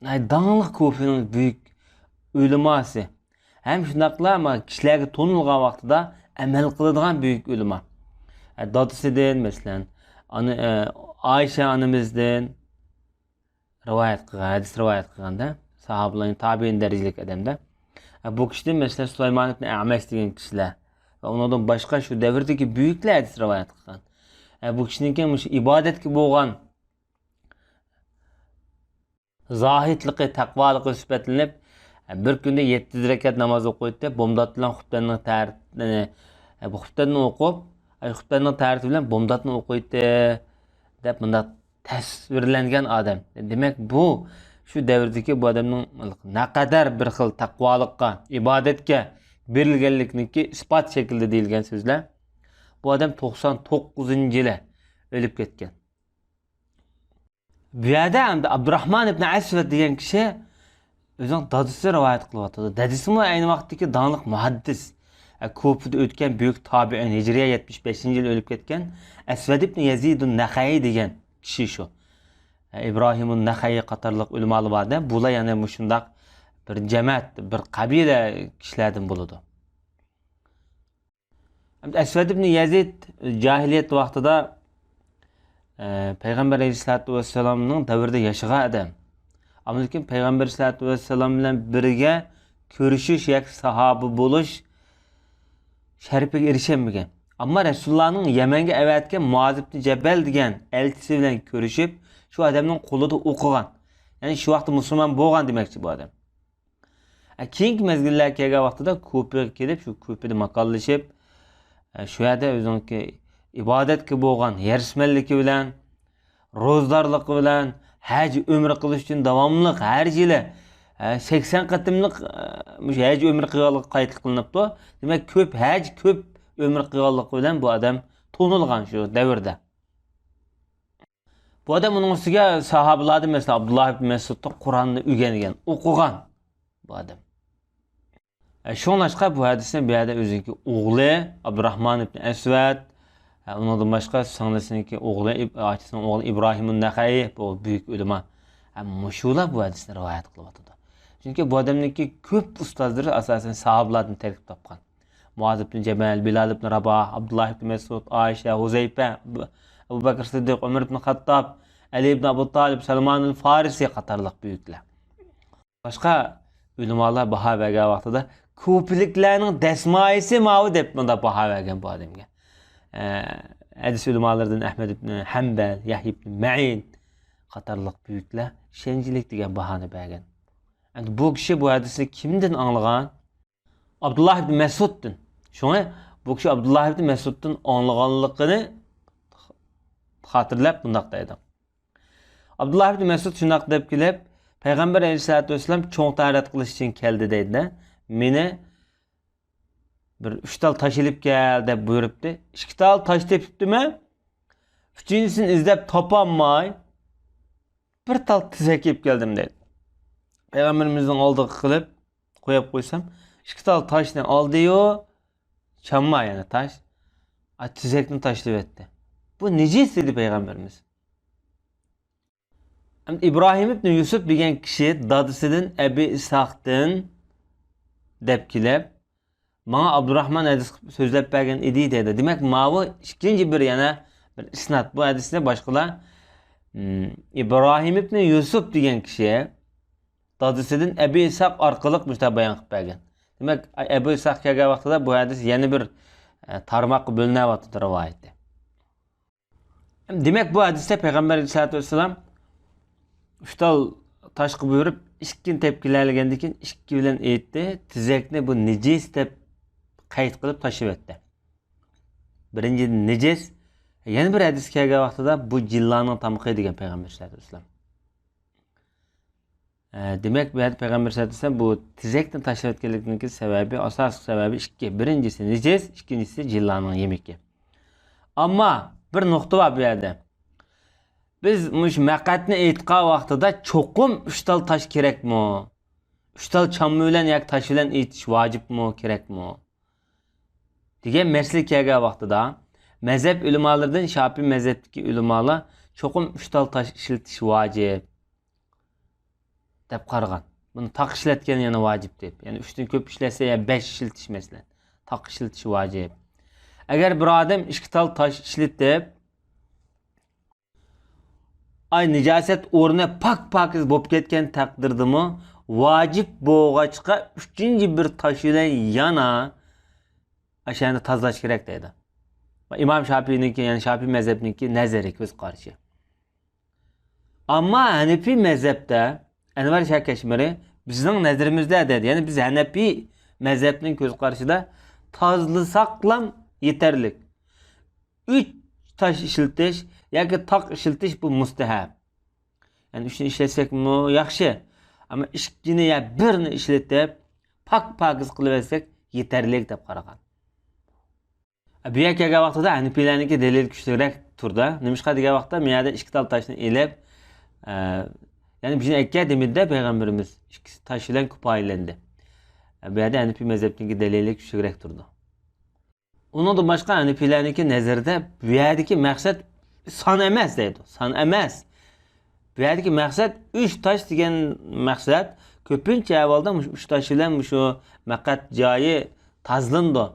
ناھايىتى داڭلىق كۇفىنىڭ بۈيۈك ئۆلىماسى. ھەم شۇنداقلا ما-، كىشىلەرگە تونۇلغان ۋاقتىدا ئەمەل قىلىدىغان بۈيۈك ئۆلىما. ئە، دادىسىدىن، مەسىلەن، ئانا، ئە، ئائىشە ئانىمىزدىن رىۋايەت قىلغان، ھەدىس رىۋايەت قىلغاندا، ساھابىلەرنىڭ تابىئىن دەرىجىلىك ئادەمدە. ئە، بۇ كىشىدىن، مەسىلەن، سۇلايمان ئىبن ئەمەش دېگەن كىشىلەر ۋە ئۇنىڭدىن باشقا شۇ دەۋردىكى بۈيۈكلەر ھەدىس رىۋايەت قىلغان. ئە، بۇ كىشىنىڭكى مۇشۇ ئىبادەتكە بولغان زاھىدلىقى، تەقۋالىقى سۈپەتلىنىپ، بىر كۈندە يەتتە يۈز رەكەت ناماز ئوقۇيتتى، بومدات بىلەن خۇپتەننىڭ تەر-، ئە، بۇ خۇپتەننى ئوقۇپ، ئە، خۇپتەننىڭ تەرىتى بىلەن بومداتنى ئوقۇيتتى، دەپ مۇنداق تەسۋىرلەنگەن ئادەم. دېمەك، بۇ شۇ دەۋردىكى بۇ ئادەمنىڭ نەقەدەر بىر خىل تەقۋالىققا، ئىبادەتكە بېرىلگەنلىكىنىڭكى ئىسپات شەكلىدە دېيىلگەن سۆزلەر. بۇ ئادەم توقسان توققۇزىنچى يىلى ئۆلۈپ كەتكەن. بۇ يەردە ئەمدى ئابدۇراھمان ئىبن ئەسۋەد دېگەن كىشى ئۆزىنىڭ دادىسى رىۋايەت قىلىۋاتىدۇ. دادىسىمۇ ئەينى ۋاقىتتىكى داڭلىق مۇھەددىس، ئە، كۇفىدە ئۆتكەن بۈيۈك تابىئىن، ھىجرىيە يەتمىش بەشىنچى يىلى ئۆلۈپ كەتكەن ئەسۋەد ئىبن يەزىدۇن نەخەئى دېگەن كىشى شۇ. ئە، ئىبراھىمۇن نەخەئى قاتارلىق ئۆلىمالار بار-دە، بۇلار يەنە مۇشۇنداق بىر جەمەت، بىر قەبىلە كىشىلەردىن بولىدۇ. ئەسۋەد ئىبن يەزىد جاھىلىيەت ۋاقتىدا، ئە، پەيغەمبەر ئەلەيھىسسالاتۇ ۋەسسالامنىڭ دەۋرىدە ياشىغان ئادەم. ئاندىن كېيىن پەيغەمبەر ئەلەيھىسسالاتۇ ۋەسسالام بىلەن بىرگە كۆرۈشۈش ياكى ساھابە بولۇش شەرىپىگە ئېرىشەلمىگەن. ئەمما رەسۇلۇللانىڭ يەمەنگە ئەۋەتكەن مۇئاز ئىبن جەبەل دېگەن ئەلچىسى بىلەن كۆرۈشۈپ، شۇ ئادەمنىڭ قولىدا ئوقۇغان. يەنى شۇ ۋاقىتتا مۇسۇلمان بولغان دېمەكچى بۇ ئادەم. ئە، كېيىنكى مەزگىللەر كەلگەن ۋاقتىدا كۇفىغا كېلىپ، شۇ كۇفىدا ماكانلىشىپ، ئە، شۇ يەردە ئۆزىنىڭكى ئىبادەتكە بولغان ھېرىسمەنلىكى بىلەن، روزىدارلىقى بىلەن، ھەج ئۆمرە قىلىش ئۈچۈن داۋاملىق ھەر يىلى، ئە، سەكسەن قېتىملىق، ئە، مۇشۇ ھەج ئۆمرە قىلغانلىقى قايتلىق قىلىنىپتۇ. دېمەك، كۆپ ھەج، كۆپ ئۆمرە قىلغانلىقى بىلەن بۇ ئادەم تونۇلغان شۇ دەۋردە. بۇ ئادەم ئۇنىڭ ئۈستىگە ساھابىلاردىن، مەسىلەن، ئابدۇللا ئىبن مەسئۇدتىن قۇرئاننى ئۆگەنگەن، ئوقۇغان بۇ ئادەم. ئە، شۇڭلاشقا بۇ ھەدىسنى بۇ يەردە ئۆزىنىڭكى ئوغلى ئابدۇراھمان ئىبن ئەسۋەد، ئە، ئۇنىڭدىن باشقا سىڭلىسىنىڭكى ئوغلى ئىب-، ئاچىسىنىڭ ئوغلى ئىبراھىمۇن نەخەئى، بۇ بۈيۈك ئۆلىما. ئە، مۇشۇلار بۇ ھەدىسنى رىۋايەت قىلىۋاتىدۇ. چۈنكى بۇ ئادەمنىڭكى كۆپ ئۇستازلىرى ئاساسەن ساھابىلاردىن تەركىب تاپقان. مۇئاز ئىبن جەبەل، بىلال ئىبن راباھ، ئابدۇللا ئىبن مەسئۇد، ئائىشە، ھۇزەيپە، ئەبۇ بەكرى سىددىق، ئۆمەر ئىبن خەتتاب، ئەلى ئىبن ئەبۇ تالىپ، سەلمانۇل فارىسى قاتارلىق بۈيۈكلەر. باشقا ئۆلىمالار باھا بەرگەن ۋاقتىدا، كۇپىلىكلەرنىڭ دەسمايىسى ماۋۇ دەپ مۇنداق باھا بەرگەن بۇ ئادەمگە. ئە، ھەدىس ئۆلىمالىرىدىن ئەھمەد ئىبن ھەمبەل، يەھيا ئىبن مەئىن قاتارلىق بۈيۈكلەر ئىشەنچلىك دېگەن باھانى بەرگەن. ئەمدى بۇ كىشى بۇ ھەدىسنى كىمدىن ئاڭلىغان؟ ئابدۇللا ئىبن مەسئۇدتىن. شۇڭا بۇ كىشى ئابدۇللا ئىبن مەسئۇدتىن ئاڭلىغانلىقىنى خاتىرىلەپ مۇنداق دەيدۇ. ئابدۇللا ئىبن مەسئۇد شۇنداق دەپ كېلىپ، پەيغەمبەر ئەلەيھىسسالاتۇ ۋەسسالام چوڭ تارىخ قىلىش ئۈچۈن كەلدى دەيدۇ. مېنى بىر ئۈچ تال تاش ئېلىپ كەل دەپ بۇيرۇپتۇ. ئىككى تال تاش تېپىپتىمەن، ئۈچىنچىسىنى ئىزدەپ تاپالماي، بىر تال تېزەك ئېلىپ كەلدىم دەيدۇ. پەيغەمبىرىمىزنىڭ ئالدىغا قىلىپ قويۇپ قويسام، ئىككى تال تاشنى ئالدىيۇ، چامما يەنە تاش، ئا، تېزەكنى تاشلىۋەتتى. بۇ نىجىس دېدى پەيغەمبىرىمىز. ئىبراھىم ئىبنى يۈسۈپ دېگەن كىشى دادىسىدىن ئەبى ئىسھاقتىن دەپ كېلىپ، ماڭا ئابدۇراخمان ھەدىس قىلىپ سۆزلەپ بەرگەن ئىدى دەيدۇ. دېمەك، ماۋۇ ئىككىنچى بىر يەنە بىر ئىسناد. بۇ ھەدىسنى باشقىلار، ئىم، ئىبراھىم ئىبنى يۈسۈپ دېگەن كىشى دادىسىدىن ئەبى ئىسھاق ئارقىلىق مۇشۇنداق بايان قىلىپ بەرگەن. دېمەك، ئەبۇ ئىسھاق كەلگەن ۋاقتىدا بۇ ھەدىس يەنە بىر، ئە، تارماققا بۆلۈنۈۋاتىدۇ رىۋايىتى. دېمەك، بۇ ھەدىستە پەيغەمبەر ئەلەيھىسسالاتۇ ۋەسسالام ئۈچ تال تاشقا بۇيرۇپ، ئىككىنى تېپىپ كېلەلىگەندىن كېيىن، ئىككى بىلەن ئېيتتى، تېزەكنى بۇ نىجىس دەپ قەيت قىلىپ تاشلىۋەتتى. بىرىنچىدىن، نىجىس. يەنە بىر ھەدىس كەلگەن ۋاقتىدا، بۇ جىنلارنىڭ تامىقى دېگەن پەيغەمبەر ئەلەيھىسسالاتۇ ۋەسسالام. ئە، دېمەك، بۇ يەردە پەيغەمبەر سەللەللاھۇ ئەلەيھى ۋەسەللەم بۇ تېزەكنى تاشلىۋەتكەنلىكىنىڭكى سەۋەبى، ئاساسلىق سەۋەبى ئىككى. بىرىنچىسى نىجىس، ئىككىنچىسى جىنلارنىڭ يېمىكى. ئەمما بىر نۇقتا بار بۇ يەردە. بىز مۇشۇ مەقئەتنى ئېيتقان ۋاقتىدا چوقۇم ئۈچ تال تاش كېرەكمۇ؟ ئۈچ تال چامما بىلەن ياكى تاش بىلەن ئېيتىش ۋاجىپمۇ، كېرەكمۇ؟ دېگەن مەسىلە كەلگەن ۋاقتىدا، مەزھەپ ئۆلىمالىرىدىن شاپىئىي مەزھەپتىكى ئۆلىمالار چوقۇم ئۈچ تال تاش ئىشلىتىش ۋاجىپ دەپ قارىغان. بۇنى تاق ئىشلەتكەن يەنە ۋاجىپ دەپ. يەنى ئۈچتىن كۆپ ئىشلەتسە، يا بەش ئىشلىتىش مەسىلەن. تاق ئىشلىتىش ۋاجىپ. ئەگەر بىر ئادەم ئىككى تال تاش ئىشلىتىپ، ئاي نىجاسەت ئورنى پاك-پاكىز بولۇپ كەتكەن تەقدىردىمۇ، ۋاجىپ بولغاچقا ئۈچىنچى بىر تاش بىلەن يەنە ئاشۇ يەرنى تازىلاش كېرەك دەيدۇ. ئىمام شاپىئىنىڭكى، يەنى شاپىئىي مەزھەپنىڭكى نەزىرى، كۆز قارىشى. ئەمما ھەنىپىي مەزھەپتە، ئەنۋەر شاھ كەشمىرى، بىزنىڭ نەزىرىمىزدە دەيدۇ، يەنى بىز ھەنەپىي مەزھەپنىڭ كۆز قارىشىدا تازىلىساقلام يېتەرلىك. ئۈچ تاش ئىشلىتىش ياكى تاق ئىشلىتىش بۇ مۇستەھەب. يەنى ئۈچنى ئىشلەتسەكمۇ ياخشى. ئەمما ئىككىنى يا بىرنى ئىشلىتىپ، پاك-پاكىز قىلىۋەتسەك يېتەرلىك دەپ قارىغان. بۇ يەرگە كەلگەن ۋاقتىدا ھەنىپىيلەرنىڭكى دەلىلى كۈچلۈكرەك تۇرىدۇ. نېمىشقا دېگەن ۋاقىتتا، بۇ يەردە ئىككى تال تاشنى ئېلىپ، ئە، يەنى بىزنى ئەككە دېمىدى-دە پەيغەمبىرىمىز. ئىككى تاش بىلەن كۇپايىلەندى. ئە، بۇ يەردە ھەنىپىي مەزھەپنىڭكى دەلىلى كۈچلۈكرەك تۇرىدۇ. ئۇنىڭدىن باشقا ھەنىپىيلەرنىڭكى نەزىرىدە بۇ يەردىكى مەقسەت سان ئەمەس دەيدۇ. سان ئەمەس. بۇ يەردىكى مەقسەت ئۈچ تاش دېگەن مەقسەت كۆپىنچە ئەھۋالدا مۇشۇ ئۈچ تاش بىلەن مۇشۇ مەقئەت جايى تازىلىنىدۇ.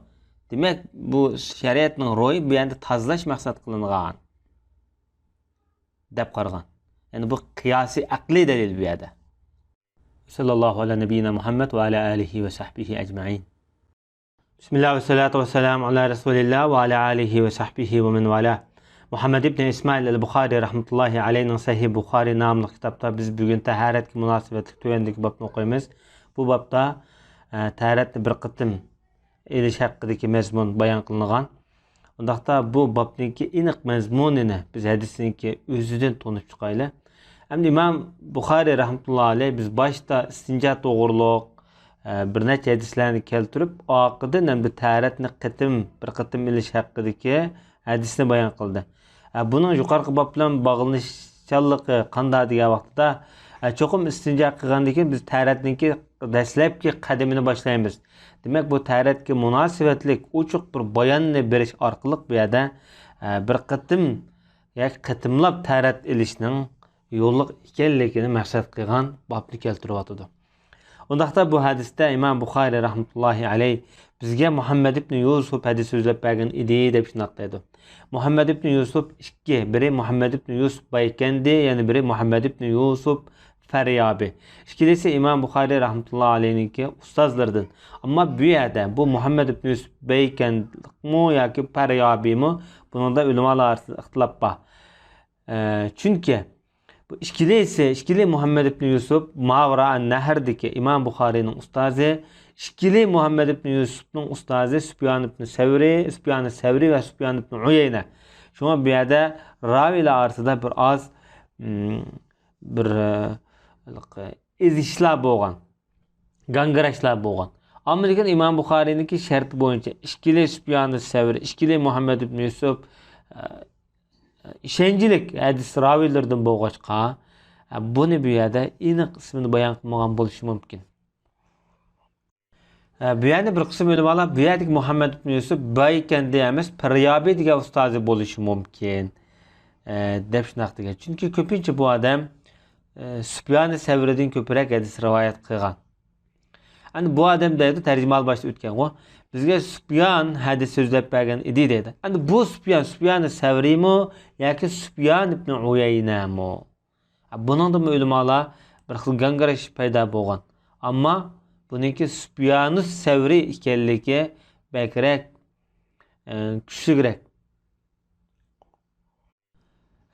دېمەك، بۇ شەرىئەتنىڭ روھى بۇ يەردە تازىلاش مەقسەت قىلىنغان دەپ قارىغان. يەنى بۇ قىياسىي ئەقلىي دەلىل بۇ يەردە. سەللەللاھۇ ئەلا نەبىييىنا مۇھەممەد ۋە ئەلا ئالىھى ۋە سەھبىھى ئەجمەئىن. بىسمىللاھ ۋەسسالاتۇ ۋەسسالامۇ ئەلا رەسۇلىللاھ ۋە ئەلا ئالىھى ۋە سەھبىھى ۋە مەن ۋالاھ. مۇھەممەد ئىبنى ئىسمائىل ئەل بۇخارى رەھمەتۇللاھى ئەلەيھنىڭ سەھىھ بۇخارى ناملىق كىتابتا بىز بۈگۈن تاھارەتكە مۇناسىۋەتلىك تۆۋەندىكى بابنى ئوقۇيمىز. بۇ بابتا، ئە، تاھارەتنى بىر قېتىم ئېلىش ھەققىدىكى مەزمۇن بايان قىلىنغان. ئۇنداقتا بۇ بابنىڭكى ئېنىق مەزمۇنىنى بىز ھەدىسنىڭكى ئۆزىدىن تونۇپ چىقايلى. ئەمدى ئىمام بۇخارى رەھمەتۇللاھى ئەلەيھ بىز باشتا ئىستىنجا توغرۇلۇق، ئە، بىر نەچچە ھەدىسلەرنى كەلتۈرۈپ، ئارقىدىن ئەمدى تاھارەتنى قېتىم، بىر قېتىم ئېلىش ھەققىدىكى ھەدىسنى بايان قىلدى. ئە، بۇنىڭ يۇقىرىقى باب بىلەن باغلىنىشچانلىقى قانداق دېگەن ۋاقتىدا، ئە، چوقۇم ئىستىنجا قىلغاندىن كېيىن بىز تاھارەتنىڭكى دەسلەپكى قەدىمىنى باشلايمىز. دېمەك، بۇ تەرەتكە مۇناسىۋەتلىك ئوچۇق بىر باياننى بېرىش ئارقىلىق بۇ يەردە، ئە، بىر قېتىم ياكى قېتىملاپ تەرەت ئېلىشنىڭ يوللۇق ئىكەنلىكىنى مەقسەت قىلغان بابنى كەلتۈرۈۋاتىدۇ. ئۇنداقتا بۇ ھەدىستە ئىمام بۇخارى رەھمەتۇللاھى ئەلەيھ بىزگە مۇھەممەد ئىبنى يۈسۈپ ھەدىس سۆزلەپ بەرگەن ئىدى دەپ شۇنداق دەيدۇ. مۇھەممەد ئىبنى يۈسۈپ ئىككى، بىرى مۇھەممەد ئىبنى يۈسۈپ بايكەندى، يەنە بىرى مۇھەممەد ئىبنى يۈسۈپ فەريابى. ئىككىلىسى ئىمام بۇخارى رەھمەتۇللاھى ئەلەيھنىڭكى ئۇستازلىرىدىن. ئەمما بۇ يەردە بۇ مۇھەممەد ئىبنى يۈسۈپ بەيكەندىمۇ ياكى پەريابىمۇ، بۇنىڭدا ئۆلىمالار ئارىسىدا ئىختىلاپ بار. ئە، چۈنكى بۇ ئىككىلىسى، ئىككىلى مۇھەممەد ئىبنى يۈسۈپ، ماۋرا نەھردىكى ئىمام بۇخارىنىڭ ئۇستازى، ئىككىلى مۇھەممەد ئىبنى يۈسۈپنىڭ ئۇستازى سۈپيان ئىبنى سەۋرى، سۈپيان سەۋرى ۋە سۈپيان ئىبنى ئۇيەينە. شۇڭا بۇ يەردە راۋىيلار ئارىسىدا بىر ئاز، ئىم، بىر، ئە، ئېزىشلار بولغان، گاڭگىراشلار بولغان. ئەمما لېكىن ئىمام بۇخارىينىڭكى شەرتى بويىچە ئىككىلى سۇپيانى سەۋرى، ئىككىلى مۇھەممەد ئىبن يۈسۈپ، ئە، ئىشەنچلىك ھەدىس راۋىيلىرىدىن بولغاچقا، ئە، بۇنى بۇ يەردە ئېنىق ئىسمىنى بايان قىلمىغان بولۇشى مۇمكىن. ئە، بۇ يەردە بىر قىسىم ئۆلىمالار بۇ يەردىكى مۇھەممەد ئىبن يۈسۈپ بايكەندى ئەمەس، پىريابى دېگەن ئۇستازى بولۇشى مۇمكىن، ئە، دەپ شۇنداق دېگەن. چۈنكى كۆپىنچە بۇ ئادەم، ئە، سۇپيانى سەۋرىدىن كۆپرەك ھەدىس رىۋايەت قىلغان. ئەمدى بۇ ئادەم دەيدۇ، تەرجىمىھالى باشتا ئۆتكەنغۇ، بىزگە سۇپيان ھەدىس سۆزلەپ بەرگەن ئىدى دەيدۇ. ئەمدى بۇ سۇپيان، سۇپيانى سەۋرىيمۇ ياكى سۇپيان ئىبنى ئۇيەينەمۇ؟ بۇنىڭدىمۇ ئۆلىمالار بىر خىل گاڭگىرىشىش پەيدا بولغان. ئەمما بۇنىڭكى سۇپيانۇس سەۋرى ئىكەنلىكى بەكرەك، ئە، كۈچلۈكرەك.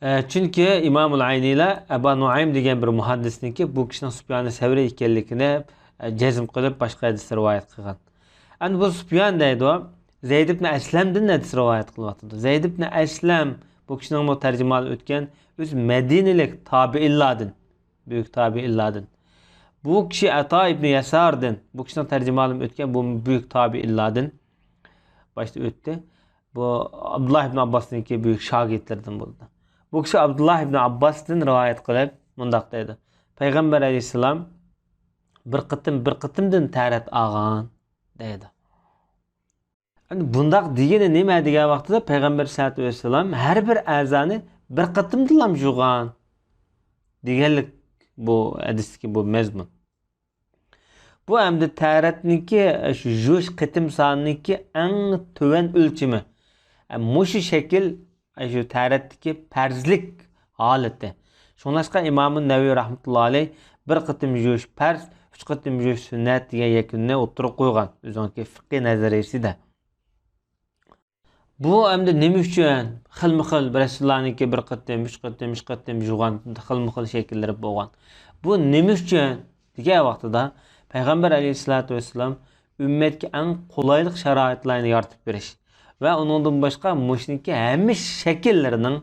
ئە، چۈنكى ئىمامۇل ئەينىيلەر ئەبا نۇئەيم دېگەن بىر مۇھەددىسنىڭكى بۇ كىشىنىڭ سۇپيانى سەۋرى ئىكەنلىكىنى، ئە، جەزم قىلىپ باشقا ھەدىس رىۋايەت قىلغان. ئەمدى بۇ سۇپيان دەيدۇ، زەيد ئىبن ئەسلەمدىن ھەدىس رىۋايەت قىلىۋاتىدۇ. زەيد ئىبن ئەسلەم بۇ كىشىنىڭمۇ تەرجىمىھالى ئۆتكەن، ئۆزى مەدىنىلىك تابىئىنلاردىن، بۈيۈك تابىئىنلاردىن. بۇ كىشى ئەتا ئىبن يەساردىن، بۇ كىشىنىڭ تەرجىمىھالىمۇ ئۆتكەن، بۇ بۈيۈك تابىئىنلاردىن باشتا ئۆتتى. بۇ ئابدۇللا ئىبن ئابباسنىڭكى بۈيۈك شاگىرتلىرىدىن بولدى. بۇ كىشى ئابدۇللا ئىبن ئابباستىن رىۋايەت قىلىپ مۇنداق دەيدۇ، پەيغەمبەر ئەلەيھىسسالام بىر قېتىم، بىر قېتىمدىن تەرەت ئالغان دەيدۇ. ئەمدى بۇنداق دېگىنى نېمە دېگەن ۋاقتىدا پەيغەمبەر سەللەللاھۇ ئەلەيھى ۋەسەللەم ھەر بىر ئەزانى بىر قېتىمدىنلا يۇغان دېگەنلىك بۇ ھەدىستىكى بۇ مەزمۇن. بۇ ئەمدى تەرەتنىڭكى، شۇ يۇيۇش قېتىم سانىنىڭكى ئەڭ تۆۋەن ئۆلچىمى. مۇشۇ شەكىل، شۇ تەرەتتىكى پەرزلىك ھالىتى. شۇڭلاشقا ئىمامۇ نەۋەۋى رەھمەتۇللا ئەلەيھ بىر قېتىم يۇيۇش پەرز، ئۈچ قېتىم يۇيۇش سۈننەت دېگەن يەكۈننى ئوتتۇرىغا قويغان ئۆزىنىڭكى فىقھىي نەزەرىيىسىدە. بۇ ئەمدى نېمە ئۈچۈن خىلمۇ خىل، رەسۇلۇللانىڭكى بىر قېتىم، ئۈچ قېتىم، ئۈچ قېتىم يۇغان خىلمۇ خىل شەكىللىرى بولغان؟ بۇ نېمە ئۈچۈن دېگەن ۋاقتىدا پەيغەمبەر ئەلەيھىسسالاتۇ ۋەسسالام ئۈممەتكە ئەڭ قولايلىق شارائىتلارنى يارىتىپ بېرىش ۋە ئۇنىڭدىن باشقا مۇشۇنىڭكى ھەممە شەكىللىرىنىڭ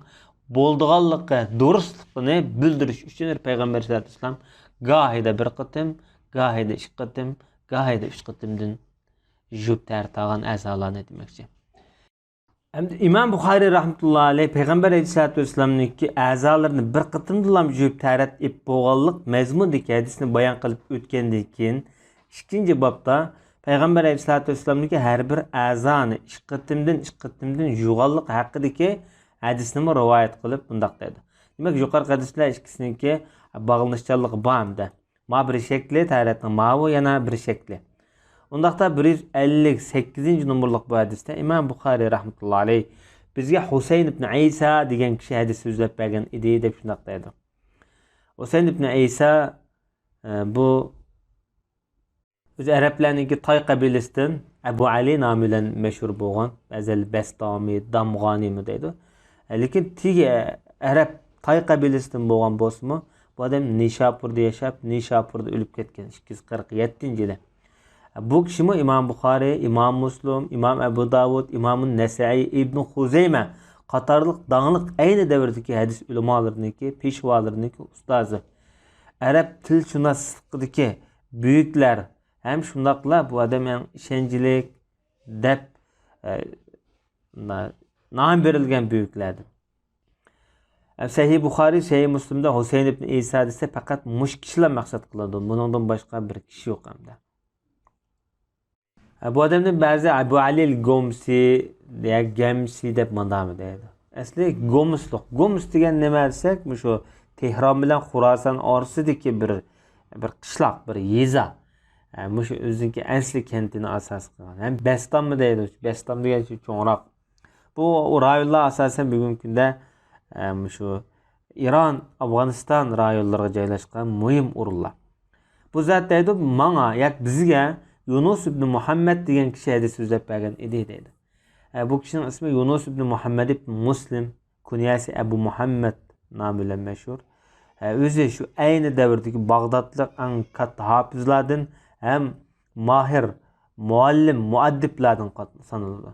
بولىدىغانلىقى، دۇرۇسلۇقىنى بىلدۈرۈش ئۈچۈن پەيغەمبەر سەللەللاھۇ ئەلەيھى ۋەسەللەم گاھىدا بىر قېتىم، گاھىدا ئىككى قېتىم، گاھىدا ئۈچ قېتىمدىن يۇيۇپ تەرەت ئالغان ئەزالارنى دېمەكچى. ئەمدى ئىمام بۇخارىي رەھمەتۇللا ئەلەيھ پەيغەمبەر ئەلەيھىسسالاتۇ ۋەسسالامنىڭكى ئەزالىرىنى بىر قېتىمدىلا يۇيۇپ تەرەت ئېلىپ بولغانلىق مەزمۇندىكى ھەدىسنى بايان قىلىپ ئۆتكەندىن كېيىن، ئىككىنچى بابتا پەيغەمبەر ئەلەيھىسسالاتۇ ۋەسسالامنىڭكى ھەر بىر ئەزانى ئىككى قېتىمدىن، ئىككى قېتىمدىن يۇغانلىق ھەققىدىكى ھەدىسنىمۇ رىۋايەت قىلىپ مۇنداق دەيدۇ. دېمەك، يۇقىرىقى ھەدىسلەر ئىككىسىنىڭكى باغلىنىشچانلىقى بار ئەمدى. ما بىر شەكلى، تەرەتنىڭ ماۋۇ يەنە بىر شەكلى. ئۇنداقتا بىر يۈز ئەللىك سەككىزىنچى نومۇرلۇق بۇ ھەدىستە ئىمام بۇخارىي رەھمەتۇللا ئەلەيھ بىزگە ھۇسەين ئىبن ئەيسا دېگەن كىشى ھەدىس سۆزلەپ بەرگەن ئىدى دەپ شۇنداق دەيدۇ. ھۇسەين ئىبن ئەيسا، ئە، بۇ ئۆزى ئەرەبلەرنىڭكى تاي قەبىلىسىدىن ئەبۇ ئەلى نامى بىلەن مەشھۇر بولغان، بەزىلەر بەستامى، دامغانىمۇ دەيدۇ. لېكىن تېگى ئەرەب تاي قەبىلىسىدىن بولغان بولسىمۇ، بۇ ئادەم نىشاپۇردا ياشاپ، نىشاپۇردا ئۆلۈپ كەتكەن، ئىككى يۈز قىرىق يەتتىنچى يىلى. بۇ كىشىمۇ ئىمام بۇخارىي، ئىمام مۇسلىم، ئىمام ئەبۇ داۋۇد، ئىمام نەسەئىي، ئىبن خۇزەيمە قاتارلىق داڭلىق ئەينى دەۋردىكى ھەدىس ئۆلىمالىرىنىڭكى، پېشۋالىرىنىڭكى ئۇستازى. ئەرەب تىلشۇناسلىقىدىكى بۈيۈكلەر ھەم شۇنداقلا بۇ ئادەم ئەڭ ئىشەنچلىك دەپ، ئە، نا-، نام بېرىلگەن بۈيۈكلەردىن. ئە، سەھىھ بۇخارىي، سەھىھ مۇسلىمدا ھۇسەين ئىبن ئەيسا دېسە، پەقەت مۇشۇ كىشىلا مەقسەت قىلىدۇ. بۇنىڭدىن باشقا بىر كىشى يوق ئەمدى. ئە، بۇ ئادەمنى بەزى ئەبۇ ئەلىل گومسى يا گەمسى دەپ ماندامۇ دەيدۇ. ئەسلى گومۇسلۇق. گومۇس دېگەن نېمە دېسەك، مۇشۇ تېھران بىلەن خوراسان ئارىسىدىكى بىر، بىر قىشلاق، بىر يېزا. ئە، مۇشۇ ئۆزىنىڭكى ئەسلى كەنتىنى ئاساس قىلغان. ھەم بەستاممۇ دەيدۇ. بەستام دېگەن شۇ چوڭراق. بۇ رايونلار ئاساسەن بۈگۈنكى كۈندە، ئە، مۇشۇ ئىران، ئافغانىستان رايونلىرىغا جايلاشقان مۇھىم ئورۇنلار. بۇ زات دەيدۇ، ماڭا ياكى بىزگە يۇنۇس ئىبنى مۇھەممەد دېگەن كىشى ھەدىس سۆزلەپ بەرگەن ئىدى دەيدۇ. ئە، بۇ كىشىنىڭ ئىسمى يۇنۇس ئىبنى مۇھەممەد ئىبن مۇسلىم، كۇنيەسى ئەبۇ مۇھەممەد نامى بىلەن مەشھۇر. ئە، ئۆزى شۇ ئەينى دەۋردىكى باغدادلىق ئەڭ كاتتا ھاپىزلاردىن ھەم ماھىر مۇئەللىم، مۇئەددىپلاردىن قات-، سانىلىدۇ.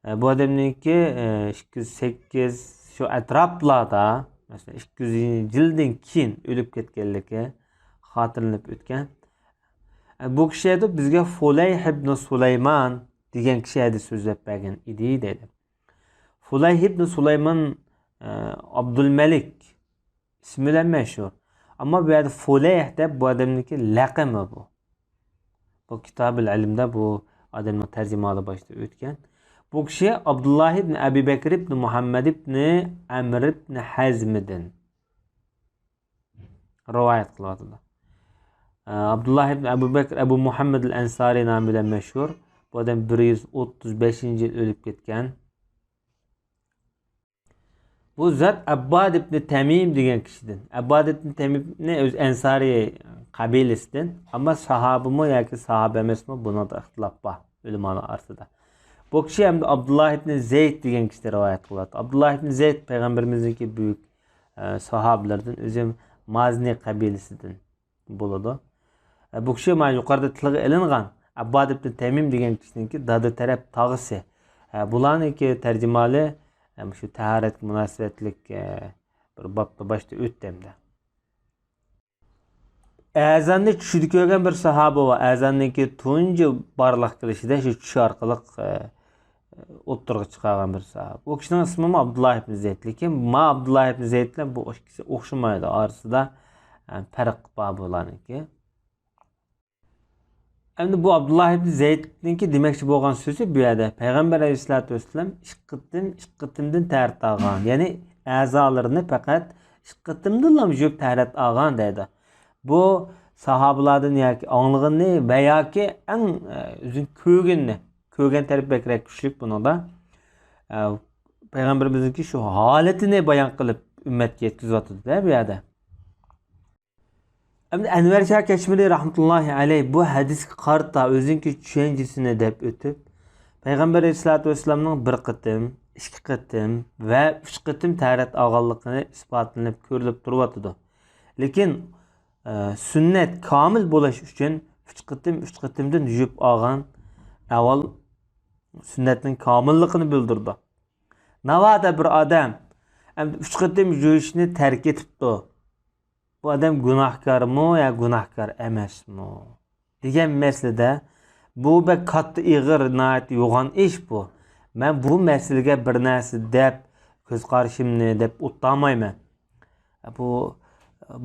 ئە، بۇ ئادەمنىڭكى، ئە، ئىككى يۈز سەككىز شۇ ئەتراپلاردا، مەسىلەن، ئىككى يۈز يىلدىن كېيىن ئۆلۈپ كەتكەنلىكى خاتىرىلىنىپ ئۆتكەن. بۇ كىشى ئېيتىپ، بىزگە فۇلەيھ ئىبنى سۇلايمان دېگەن كىشى ھەدىس سۆزلەپ بەرگەن ئىدى دەيدۇ. فۇلەيھ ئىبنى سۇلايمان، ئە، ئابدۇلمەلىك ئىسمى بىلەن مەشھۇر. ئەمما بۇ يەردە فۇلەيھ دەپ بۇ ئادەمنىڭكى لەقىمى بۇ. بۇ كىتابىل ئىلمدا بۇ ئادەمنىڭ تەرجىمىھالى باشتا ئۆتكەن. بۇ كىشى ئابدۇللاھ ئىبنى ئەبى بەكر ئىبنى مۇھەممەد ئىبنى ئەمر ئىبنى ھەزمدىن رىۋايەت قىلىۋاتىدۇ. ئابدۇللاھ ئىبنى ئەبۇ بەكر ئەبۇ مۇھەممەد ئەل ئەنسارى نامى بىلەن مەشھۇر. بۇ ئادەم بىر يۈز ئوتتۇز بەشىنچى يىل ئۆلۈپ كەتكەن. بۇ زات ئەبباد ئىبنى تەمىم دېگەن كىشىدىن. ئەبباد ئىبنى تەمىمنى ئۆز ئەنسارى قەبىلىسىدىن. ئەمما ساھابىمۇ ياكى ساھابە ئەمەسمۇ، بۇنىڭدا ئىختىلاپ بار ئۆلىمالار ئارىسىدا. بۇ كىشى ھەم ئابدۇللاھ ئىبنى زەيد دېگەن كىشىدىن رىۋايەت قىلىۋاتىدۇ. ئابدۇللاھ ئىبنى زەيد پەيغەمبىرىمىزنىڭكى بۈيۈك، ئە، ساھابىلىرىدىن، ئۆزى مازنى قەبىلىسىدىن بولىدۇ. ئە، بۇ كىشى مانا يۇقىرىدا تىلغا ئېلىنغان ئەبباد ئىبنى تەمىم دېگەن كىشىنىڭكى دادا تەرەپ تاغىسى. ئە، بۇلارنىڭكى تەرجىمىھالى، ئە، مۇشۇ تاھارەتكە مۇناسىۋەتلىك، ئە، بىر بابتا باشتا ئۆتتى ئەمدى. ئەزاننى چۈشىدە كۆرگەن بىر ساھابە بار. ئەزاننىڭكى تۇنجى بارلىققا كېلىشىدە شۇ چۈش ئارقىلىق، ئە، ئوتتۇرىغا چىقارغان بىر ساھابە. ئۇ كىشىنىڭ ئىسمىمۇ ئابدۇللاھ ئىبنى زەيد. لېكىن ما ئابدۇللاھ ئىبنى زەيد بىلەن بۇ ئىككىسى ئوخشىمايدۇ. ئارىسىدا، ئە، پەرق بار بۇلارنىڭكى. ئەمدى بۇ ئابدۇللاھ ئىبنى زەيدنىڭكى دېمەكچى بولغان سۆزى بۇ يەردە پەيغەمبەر ئەلەيھىسسالاتۇ ۋەسسالام ئىككى قېتىم، ئىككى قېتىمدىن تەھارەت ئالغان. يەنى ئەزالىرىنى پەقەت ئىككى قېتىمدىنلا يۇيۇپ تەھارەت ئالغان دەيدۇ. بۇ ساھابىلاردىن ياكى ئاڭلىغىنى ۋە ياكى ئەڭ، ئە، ئۆزىنىڭ كۆرگىنىنى، كۆرگەن تەرىپى بەكرەك كۈچلۈك بۇنىڭدا. ئە، پەيغەمبىرىمىزنىڭكى شۇ ھالىتىنى بايان قىلىپ ئۈممەتكە يەتكۈزۈۋاتىدۇ-دە بۇ يەردە. ئەمدى ئەنۋەر شاھ كەشمىرى رەھمەتۇللاھى ئەلەيھ بۇ ھەدىسكە قارىتا ئۆزىنىڭكى چۈشەنچىسىنى دەپ ئۆتۈپ، پەيغەمبەر ئەلەيھىسسالاتۇ ۋەسسالامنىڭ بىر قېتىم، ئىككى قېتىم ۋە ئۈچ قېتىم تەھارەت ئالغانلىقى ئىسپاتلىنىپ كۆرۈلۈپ تۇرۇۋاتىدۇ. لېكىن، ئە، سۈننەت كامىل بولۇش ئۈچۈن ئۈچ قېتىم، ئۈچ قېتىمدىن يۇيۇپ ئالغان ئەھۋال سۈننەتنىڭ كامىللىقىنى بىلدۈرىدۇ. ناۋادا بىر ئادەم ئەمدى ئۈچ قېتىم يۇيۇشنى تەرك ئېتىپتۇ. بۇ ئادەم گۇناھكارمۇ يا گۇناھكار ئەمەسمۇ دېگەن مەسىلىدە، بۇ بەك كاتتا، ئېغىر، ناھايىتى يوغان ئىش بۇ. مەن بۇ مەسىلىگە بىر نەرسە دەپ، كۆز قارىشىمنى دەپ ئوتتۇرىمايمەن. بۇ،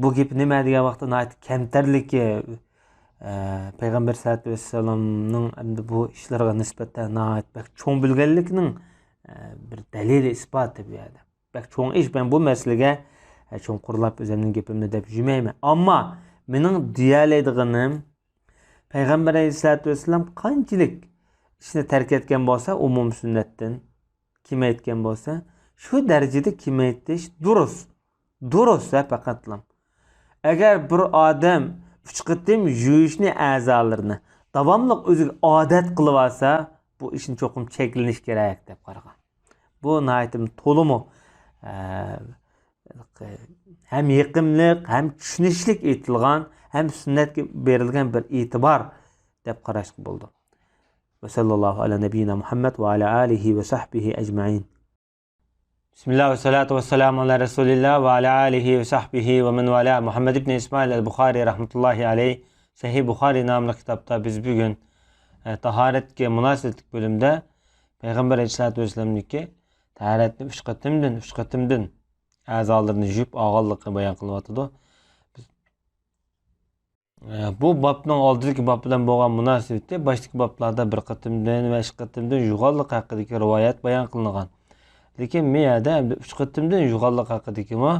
بۇ گېپى نېمە دېگەن ۋاقىتتا ناھايىتى كەمتەرلىكى، ئە، پەيغەمبەر سەللەللاھۇ ئەلەيھى ۋەسەللەمنىڭ ئەمدى بۇ ئىشلارغا نىسبەتەن ناھايىتى بەك چوڭ بىلگەنلىكىنىڭ، ئە، بىر دەلىلى، ئىسپاتى بۇ يەردە. بەك چوڭ ئىش، مەن بۇ مەسىلىگە، ئە، چوڭقۇرلاپ ئۆزۈمنىڭ گېپىمنى دەپ يۈرمەيمەن. ئەمما مېنىڭ دېيەلەيدىغىنىم، پەيغەمبەر ئەلەيھىسسالاتۇ ۋەسسالام قانچىلىك ئىشنى تەرك ئەتكەن بولسا، ئومۇمىي سۈننەتتىن كېمەيتكەن بولسا، شۇ دەرىجىدە كېمەيتىش دۇرۇس. دۇرۇس ھە پەقەتلا. ئەگەر بىر ئادەم ئۈچ قېتىم يۇيۇشنى ئەزالىرىنى داۋاملىق ئۆزىگە ئادەت قىلىۋالسا، بۇ ئىشنى چوقۇم چەكلىنىش كېرەك دەپ قارىغان. بۇ ناھايىتى تولىمۇ، ئە، ھەم يېقىملىق، ھەم چۈشىنىشلىك ئېيتىلغان، ھەم سۈننەتكە بېرىلگەن بىر ئېتىبار دەپ قاراشقا بولىدۇ. ۋە سەللەللاھۇ ئەلا نەبىييىنا مۇھەممەد ۋە ئەلا ئالىھى ۋە سەھبىھى ئەجمەئىن. بىسمىللاھ ۋە سالاتۇ ۋە سالامۇ ئەلا رەسۇلىللاھ ۋە ئەلا ئالىھى ۋە سەھبىھى ۋە مەن ۋالا. مۇھەممەد ئىبنى ئىسمائىل ئەل بۇخارى رەھمەتۇللاھى ئەلەيھ سەھىھ بۇخارى ناملىق كىتابتا بىز بۈگۈن، ئە، تاھارەتكە مۇناسىۋەتلىك بۆلۈمدە پەيغەمبەر ئەلەيھىسسالاتۇ ۋەسسالامنىڭكى تاھارەتنى ئۈچ قېتىمدىن، ئۈچ قېتىمدىن ئەزالىرىنى يۇيۇپ ئالغانلىقىنى بايان قىلىۋاتىدۇ. بۇ بابنىڭ ئالدىدىكى باب بىلەن بولغان مۇناسىۋىتى باشتىكى بابلاردا بىر قېتىمدىن ۋە ئىككى قېتىمدىن يۇغانلىق ھەققىدىكى رىۋايەت بايان قىلىنغان. لېكىن بۇ يەردە ئەمدى ئۈچ قېتىمدىن يۇغانلىق ھەققىدىكىمۇ،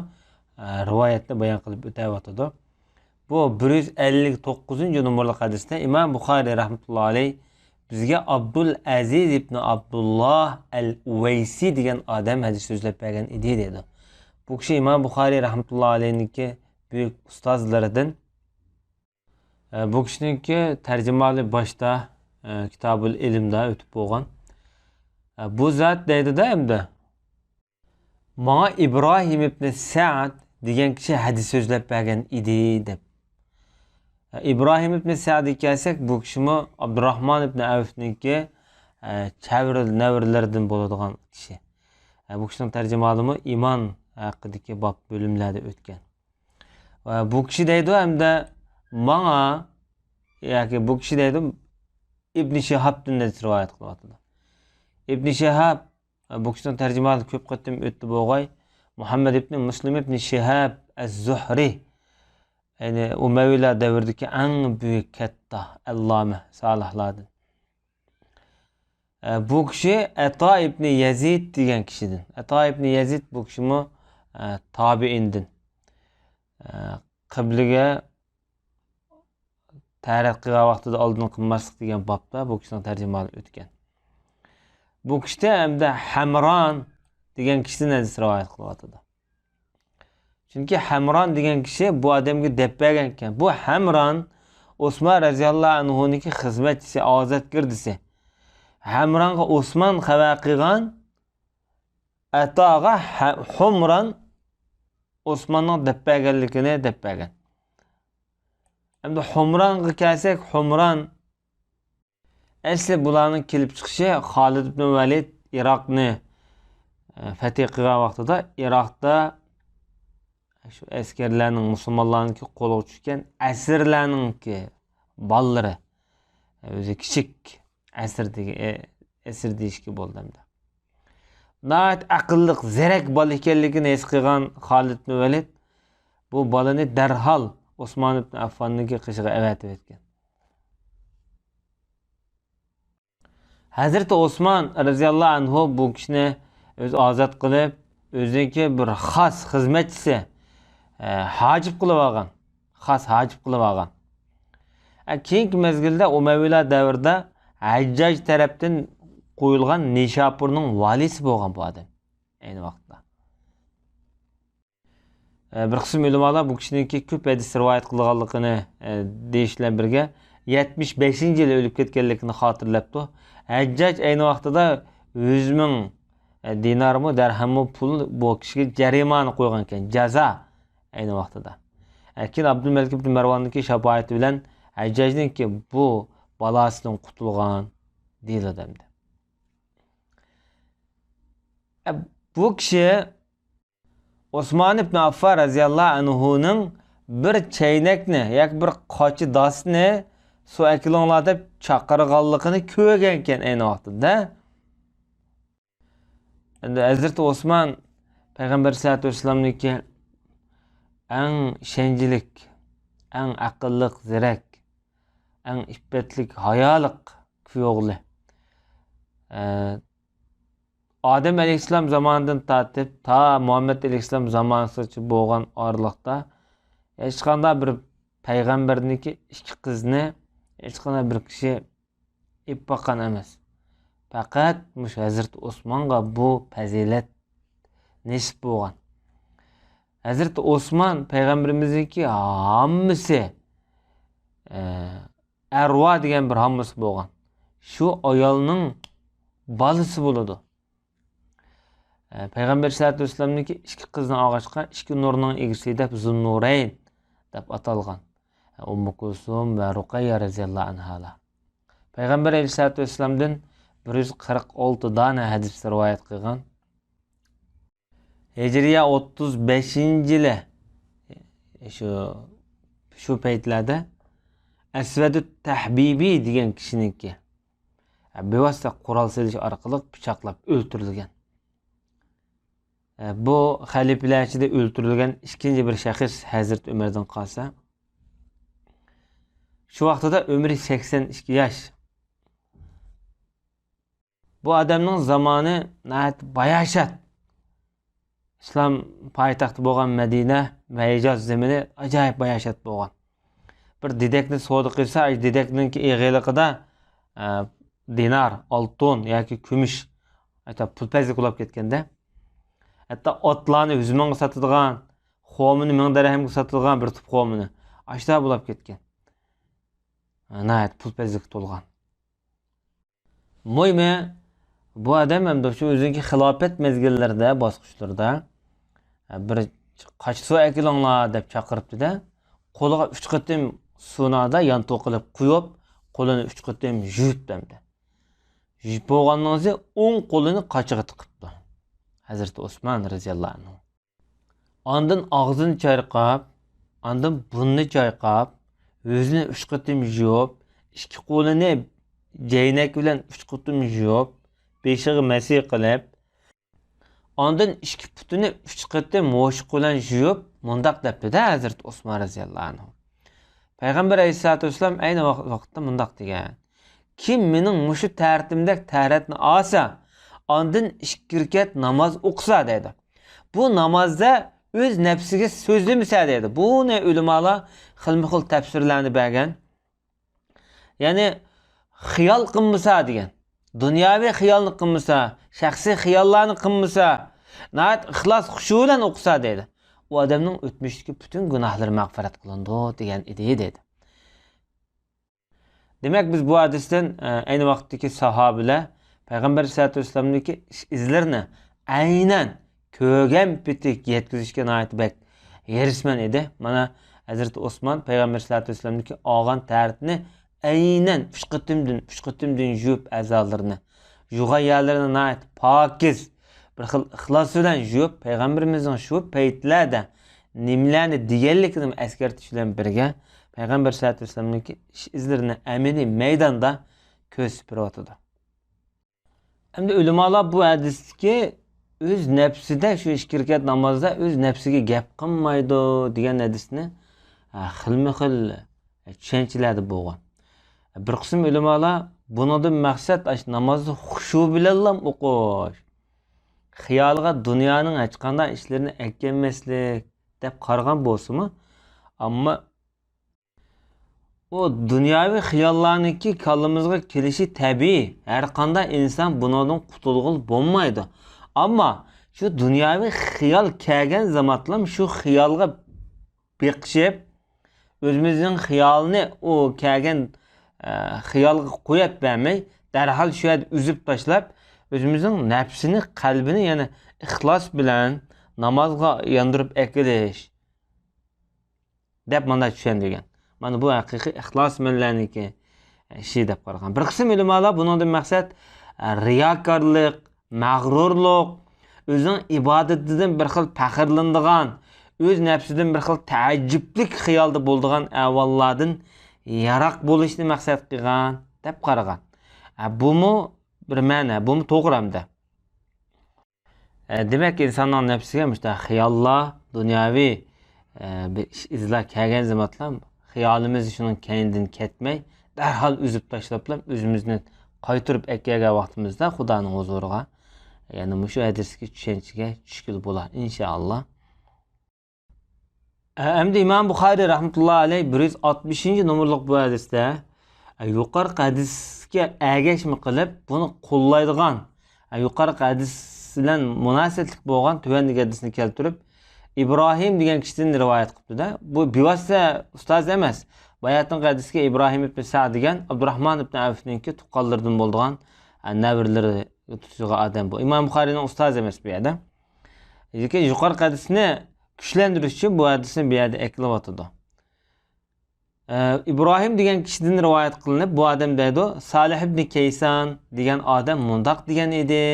ئە، رىۋايەتنى بايان قىلىپ ئۆتەۋاتىدۇ. بۇ بىر يۈز ئەللىك توققۇزىنچى نومۇرلۇق ھەدىستە ئىمام بۇخارىي رەھمەتۇللاھى ئەلەيھ بىزگە ئابدۇل ئەزىز ئىبنى ئابدۇللاھ ئەل ئۇۋەيسى دېگەن ئادەم ھەدىس سۆزلەپ بەرگەن ئىدى دەيدۇ. بۇ كىشى ئىمام بۇخارىي رەھمەتۇللاھى ئەلەيھنىڭكى بۈيۈك ئۇستازلىرىدىن. ئە، بۇ كىشىنىڭكى تەرجىمىھالى باشتا، ئە، كىتابۇل ئىلىمدا ئۆتۈپ بولغان. ئە، بۇ زات دەيدۇ-دە ئەمدى. ماڭا ئىبراھىم ئىبنى سەئد دېگەن كىشى ھەدىس سۆزلەپ بەرگەن ئىدى دەپ. ئە، ئىبراھىم ئىبنى سەئدكە كەلسەك، بۇ كىشىمۇ ئابدۇراھمان ئىبنى ئەۋفنىڭكى، ئە، چەۋرە نەۋرىلىرىدىن بولىدىغان كىشى. ئە، بۇ كىشىنىڭ تەرجىمىھالىمۇ ئىمان ھەققىدىكى باب بۆلۈملەردە ئۆتكەن. ۋە بۇ كىشى دەيدۇ، ھەمدە ماڭا ياكى بۇ كىشى دەيدۇ، ئىبنى شىھابتىن ھەدىس رىۋايەت قىلىۋاتىدۇ. ئىبنى شىھاب، بۇ كىشىنىڭ تەرجىمىھالى كۆپ قېتىم ئۆتتى بوغاي. مۇھەممەد ئىبنى مۇسلىم ئىبنى شىھاب ئەز-زۇھرى. يەنى ئۇمەۋىيلار دەۋرىدىكى ئەڭ بۈيۈك كاتتا، ئەللامە، سالىھلاردىن. ئە، بۇ كىشى ئەتا ئىبنى يەزىد دېگەن كىشىدىن. ئەتا ئىبنى يەزىد بۇ كىشىمۇ، ئە، تابىئىندىن. ئە، قىبلىگە تەرەت قىلغان ۋاقتىدا ئالدىن قىلماسلىق دېگەن بابتا بۇ كىشىنىڭ تەرجىمىھالى ئۆتكەن. بۇ كىشىدە ھەمدە ھەمران دېگەن كىشىدىن ھەدىس رىۋايەت قىلىۋاتىدۇ. چۈنكى ھەمران دېگەن كىشى بۇ ئادەمگە دەپ بەرگەنكەن. بۇ ھەمران ئوسمان رەزىياللاھۇ ئەنھۇنىڭكى خىزمەتچىسى، ئازادگىردىسى. ھەمرانغا ئوسمان خەۋەر قىلغان، ئەتاغا ھە-، ھۇمران ئوسماننىڭ دەپ بەرگەنلىكىنى دەپ بەرگەن. ئەمدى ھۇمرانغا كەلسەك، ھۇمران ئەسلى بۇلارنىڭ كېلىپ چىقىشى خالىد ئىبن ۋەلىد ئىراقنى، ئە، فەتھى قىلغان ۋاقتىدا ئىراقتا شۇ ئەسكەرلەرنىڭ، مۇسۇلمانلارنىڭكى قولىغا چۈشكەن ئەسىرلەرنىڭكى بالىلىرى، ئۆزى كىچىك ئەسىر دېگە-، ئە-، ئەسىر دېيىشكە بولىدۇ ئەمدى. ناھايىتى ئەقىللىق، زېرەك بالا ئىكەنلىكىنى ھېس قىلغان خالىد ئىبن ۋەلىد بۇ بالىنى دەرھال ئوسمان ئىبن ئەففاننىڭكى قېشىغا ئەۋەتىۋەتكەن. ھەزرىتى ئوسمان رەزىياللاھۇ ئەنھۇ بۇ كىشىنى ئۆزى ئازاد قىلىپ، ئۆزىنىڭكى بىر خاس خىزمەتچىسى، ئە، ھاجىپ قىلىپ ئالغان. خاس ھاجىپ قىلىپ ئالغان. ئە، كېيىنكى مەزگىلدە ئۇمەۋىيلار دەۋرىدە ھەججاج تەرەپتىن قويۇلغان نىشاپۇرنىڭ ۋالىسى بولغان بۇ ئادەم ئەينى ۋاقىتتا. ئە، بىر قىسىم ئۆلىمالار بۇ كىشىنىڭكى كۆپ ھەدىس رىۋايەت قىلغانلىقىنى، ئە، دېيىش بىلەن بىرگە، يەتمىش بەشىنچى يىلى ئۆلۈپ كەتكەنلىكىنى خاتىرىلەپتۇ. ھەججاج ئەينى ۋاقتىدا يۈز مىڭ، ئە، دىنارمۇ، دەرھەممۇ پۇل بۇ كىشىگە جەرىمانە قويغانىكەن، جازا ئەينى ۋاقتىدا. ئە، كېيىن ئابدۇلمەلىك ئىبن مەرۋاننىڭكى شاپائىتى بىلەن ھەججاجنىڭكى بۇ بالاسىدىن قۇتۇلغان دېيىلىدۇ ئەمدى. ئە، بۇ كىشى ئوسمان ئىبن ئاففان رەزىياللاھۇ ئەنھۇنىڭ بىر چەينەكنى ياكى بىر قاچا داسنى سۇ ئەكىلىڭلار دەپ چاقىرغانلىقىنى كۆرگەنكەن ئەينى ۋاقتىدا. ئەمدى ھەزرىتى ئوسمان پەيغەمبەر ئەلەيھىسسالاتۇ ۋەسسالامنىڭكى ئەڭ ئىشەنچلىك، ئەڭ ئەقىللىق، زېرەك، ئەڭ ئىپپەتلىك، ھايالىق كۈيئوغلى. ئە، ئادەم ئەلەيھىسسالام زامانىدىن تارتىپ تا مۇھەممەد ئەلەيھىسسالام زامانىغىچە بولغان ئارىلىقتا ھېچقانداق بىر پەيغەمبەرنىڭكى ئىككى قىزىنى ھېچقانداق بىر كىشى ئېلىپ باققان ئەمەس. پەقەت مۇشۇ ھەزرىتى ئوسمانغا بۇ پەزىلەت نېسىپ بولغان. ھەزرىتى ئوسمان پەيغەمبىرىمىزنىڭكى ھاممىسى، ئە، ئەرۋا دېگەن بىر ھاممىسى بولغان. شۇ ئايالنىڭ بالىسى بولىدۇ. ئە، پەيغەمبەر ئەلەيھىسسالاتۇ ۋەسسالامنىڭكى ئىككى قىزىنى ئالغاچقا، ئىككى نۇرنىڭ ئىگىسى دەپ زۇننۇرەين دەپ ئاتالغان. ئە، ئۇممۇ كۇلسۇم ۋە رۇقەييە رەزىياللاھۇ ئەنھالار. پەيغەمبەر ئەلەيھىسسالاتۇ ۋەسسالامدىن بىر يۈز قىرىق ئالتە دانە ھەدىس رىۋايەت قىلغان. ھىجرىيە ئوتتۇز بەشىنچى يىلى، شۇ، شۇ پەيتلەردە ئەسۋەدۇت تەھبىبى دېگەن كىشىنىڭكى بىۋاسىتە قورال سېلىش ئارقىلىق پىچاقلاپ ئۆلتۈرۈلگەن. بۇ خەلىپىلەر ئىچىدە ئۆلتۈرۈلگەن ئىككىنچى بىر شەخس ھەزرىتى ئۆمەردىن قالسا، شۇ ۋاقتىدا ئۆمرى سەكسەن ئىككى ياش. بۇ ئادەمنىڭ زامانى ناھايىتى باياشات. ئىسلام پايتەختى بولغان مەدىنە ۋە ھىجاز زېمىنى ئاجايىپ باياشات بولغان. بىر دېدەكنى سودا قىلسا، ئاشۇ دېدەكنىڭكى ئېغىرلىقىدا، ئە، دىنار، ئالتۇن ياكى كۈمۈش، ھەتتا پۇل پەزلىك بولاپ كەتكەندە. ھەتتا ئاتلارنى يۈز مىڭغا ساتىدىغان، خورمىنى مىڭ دەرھەمگە ساتىدىغان بىر تۈپ خورمىنى. ئاشۇنداق بولاپ كەتكەن. ناھايىتى پۇل پەزلىككە تولغان. مۇھىمى، بۇ ئادەم ئەمدى شۇ ئۆزىنىڭكى خىلاپەت مەزگىللىرىدە، باسقۇچلىرىدا، بىر قاچا سۇ ئەكېلىڭلار دەپ چاقىرىپتۇ-دە، قولىغا ئۈچ قېتىم سۇنى يانتۇ قىلىپ قۇيۇپ، قولىنى ئۈچ قېتىم يۇيۇپتۇ ئەمدى. يۇيۇپ بولغاندىن كېيىن ئوڭ قولىنى قاچىغا تىقىپتۇ ھەزرىتى ئوسمان رەزىياللاھۇ ئەنھۇ. ئاندىن ئاغزىنى چايقاپ، ئاندىن بۇرنىنى چايقاپ، يۈزىنى ئۈچ قېتىم يۇيۇپ، ئىككى قولىنى جەينەك بىلەن ئۈچ قېتىم يۇيۇپ، بېشىغا مەسى قىلىپ، ئاندىن ئىككى پۇتىنى ئۈچ قېتىم مۇشۇ بىلەن يۇيۇپ، مۇنداق دەپتۇ-دە ھەزرىتى ئوسمان رەزىياللاھۇ ئەنھۇ. پەيغەمبەر ئەلەيھىسسالاتۇ ۋەسسالام ئەينى ۋاق-، ۋاقىتتا مۇنداق دېگەن: «كىم مېنىڭ مۇشۇ تەرىتىمدەك تەرەتنى ئالسا، ئاندىن ئىككى رەكەت ناماز ئوقۇسا» دەيدۇ. بۇ نامازدا ئۆز نەپسىگە سۆزلىمىسە دەيدۇ. بۇنى ئۆلىمالار خىلمۇ خىل تەپسىرلەرنى بەرگەن. يەنى خىيال قىلمىسا دېگەن. دۇنياۋى خىيالنى قىلمىسا، شەخسىي خىياللارنى قىلمىسا، ناھايىتى ئىخلاس خۇشۇ بىلەن ئوقۇسا دەيدۇ. ئۇ ئادەمنىڭ ئۆتمۈشتىكى پۈتۈن گۇناھلىرى مەغپىرەت قىلىنىدۇ دېگەن ئىدى دەيدۇ. دېمەك، بىز بۇ ھەدىستىن، ئە، ئەينى ۋاقىتتىكى ساھابىلەر پەيغەمبەر ئەلەيھىسسالاتۇ ۋەسسالامدىكى ئىش-، ئىزلىرىنى ئەينەن كۆرگەن پېتى يەتكۈزۈشكە ناھايىتى بەك ھېرىسمەن ئىدى. مانا، ھەزرىتى ئوسمان پەيغەمبەر ئەلەيھىسسالاتۇ ۋەسسالامدىكى ئالغان تەرىتىنى ئەينەن ئۈچ قېتىمدىن، ئۈچ قېتىمدىن يۇيۇپ ئەزالىرىنى، يۇغان يەرلىرىنى ناھايىتى پاكىز، بىر خىل ئىخلاس بىلەن يۇيۇپ، پەيغەمبىرىمىزنىڭ شۇ پەيتلەردە نېمىلەرنى دېگەنلىكىنى ئەسكەرتىش بىلەن بىرگە، پەيغەمبەر ئەلەيھىسسالاتۇ ۋەسسالامنىڭكى ئىش-، ئىزلىرىنى ئەمەلىي مەيداندا كۆرسىتىپ بېرىۋاتىدۇ. ئەمدى ئۆلىمالار بۇ ھەدىستىكى ئۆز نەپسىدە، شۇ ئىككى رەكەت نامازدا ئۆز نەپسىگە گەپ قىلمايدۇ دېگەن ھەدىسنى، ھە، خىلمۇ خىل چۈشەنچىلەردە بولغان. بىر قىسىم ئۆلىمالار بۇنىڭدىن مەقسەت ئاشۇ نامازنى خۇشۇ بىلەنلا ئوقۇش، خىيالىغا دۇنيانىڭ ھەرقانداق ئىشلىرىنى ئەكەلمەسلىك دەپ قارىغان بولسىمۇ، ئەمما ئۇ دۇنياۋى خىياللارنىڭكى كاللىمىزغا كېلىشى تەبىئىي، ھەرقانداق ئىنسان بۇنىڭدىن قۇتۇلغىلى بولمايدۇ. ئەمما شۇ دۇنياۋى خىيال كەلگەن زامانلام شۇ خىيالغا بېقىشىپ، ئۆزىمىزنىڭ خىيالىنى ئۇ كەلگەن، ئە، خىيالغا قويۇپ بەرمەي، دەرھال شۇ يەردە ئۈزۈپ تاشلاپ، ئۆزىمىزنىڭ نەپسىنى، قەلبىنى يەنە ئىخلاس بىلەن نامازغا ياندۇرۇپ ئەكېلىش دەپ مانا چۈشەندۈرگەن. مانا بۇ ھەقىقىي ئىخلاسمەنلەرنىڭكى ئىشى دەپ قارىغان. بىر قىسىم ئۆلىمالار بۇنىڭدىن مەقسەت، ئە، رىياكارلىق، مەغرۇرلۇق، ئۆزىنىڭ ئىبادىتىدىن بىر خىل پەخىرلىنىدىغان، ئۆز نەپسىدىن بىر خىل تەئەججۈپلۈك خىيالدا بولىدىغان ئەھۋاللاردىن يىراق بولۇشنى مەقسەت قىلغان دەپ قارىغان. ئە، بۇمۇ بىر مەنە، بۇمۇ توغرا ئەمدى. ئە، دېمەك، ئىنساننىڭ نەپسىگە مۇشۇنداق خىياللار، دۇنياۋى، ئە، بىر ئىش ئىزلار كەلگەن زامانلام، خىيالىمىز شۇنىڭ كەينىدىن كەتمەي، دەرھال ئۈزۈپ تاشلاپلا، ئۆزىمىزنى قايتۇرۇپ ئەكەلگەن ۋاقتىمىزدا خۇدانىڭ ھۇزۇرىغا، يەنى مۇشۇ ھەدىستىكى چۈشەنچىگە چۈشكىلى بولا، ئىنشائاللا. ئە، ئەمدى ئىمام بۇخارىي رەھمەتۇللا ئەلەيھ بىر يۈز ئاتمىشىنچى نومۇرلۇق بۇ ھەدىستە، ئە، يۇقىرىقى ھەدىسكە ئەگەشمە قىلىپ، بۇنى قوللايدىغان، ئە، يۇقىرىقى ھەدىس بىلەن مۇناسىۋەتلىك بولغان تۆۋەندىكى ھەدىسنى كەلتۈرۈپ، ئىبراھىم دېگەن كىشىدىن رىۋايەت قىپتۇ-دە. بۇ بىۋاسىتە ئۇستاز ئەمەس. باياتىنقى ھەدىسكە ئىبراھىم ئىبن سەئد دېگەن ئابدۇراھمان ئىبن ئەۋفنىڭكى تۇغقانلىرىدىن بولىدىغان، ئە، نەۋرىلىرى تۇتىدىغان ئادەم بۇ. ئىمام بۇخارىينىڭ ئۇستازى ئەمەس بۇ يەردە. لېكىن يۇقىرىقى ھەدىسنى كۈچلەندۈرۈش ئۈچۈن بۇ ھەدىسنى بۇ يەردە ئەكېلىۋاتىدۇ. ئە، ئىبراھىم دېگەن كىشىدىن رىۋايەت قىلىنىپ، بۇ ئادەم دەيدۇ، سالىھ ئىبنى كەيسان دېگەن ئادەم مۇنداق دېگەن ئىدى،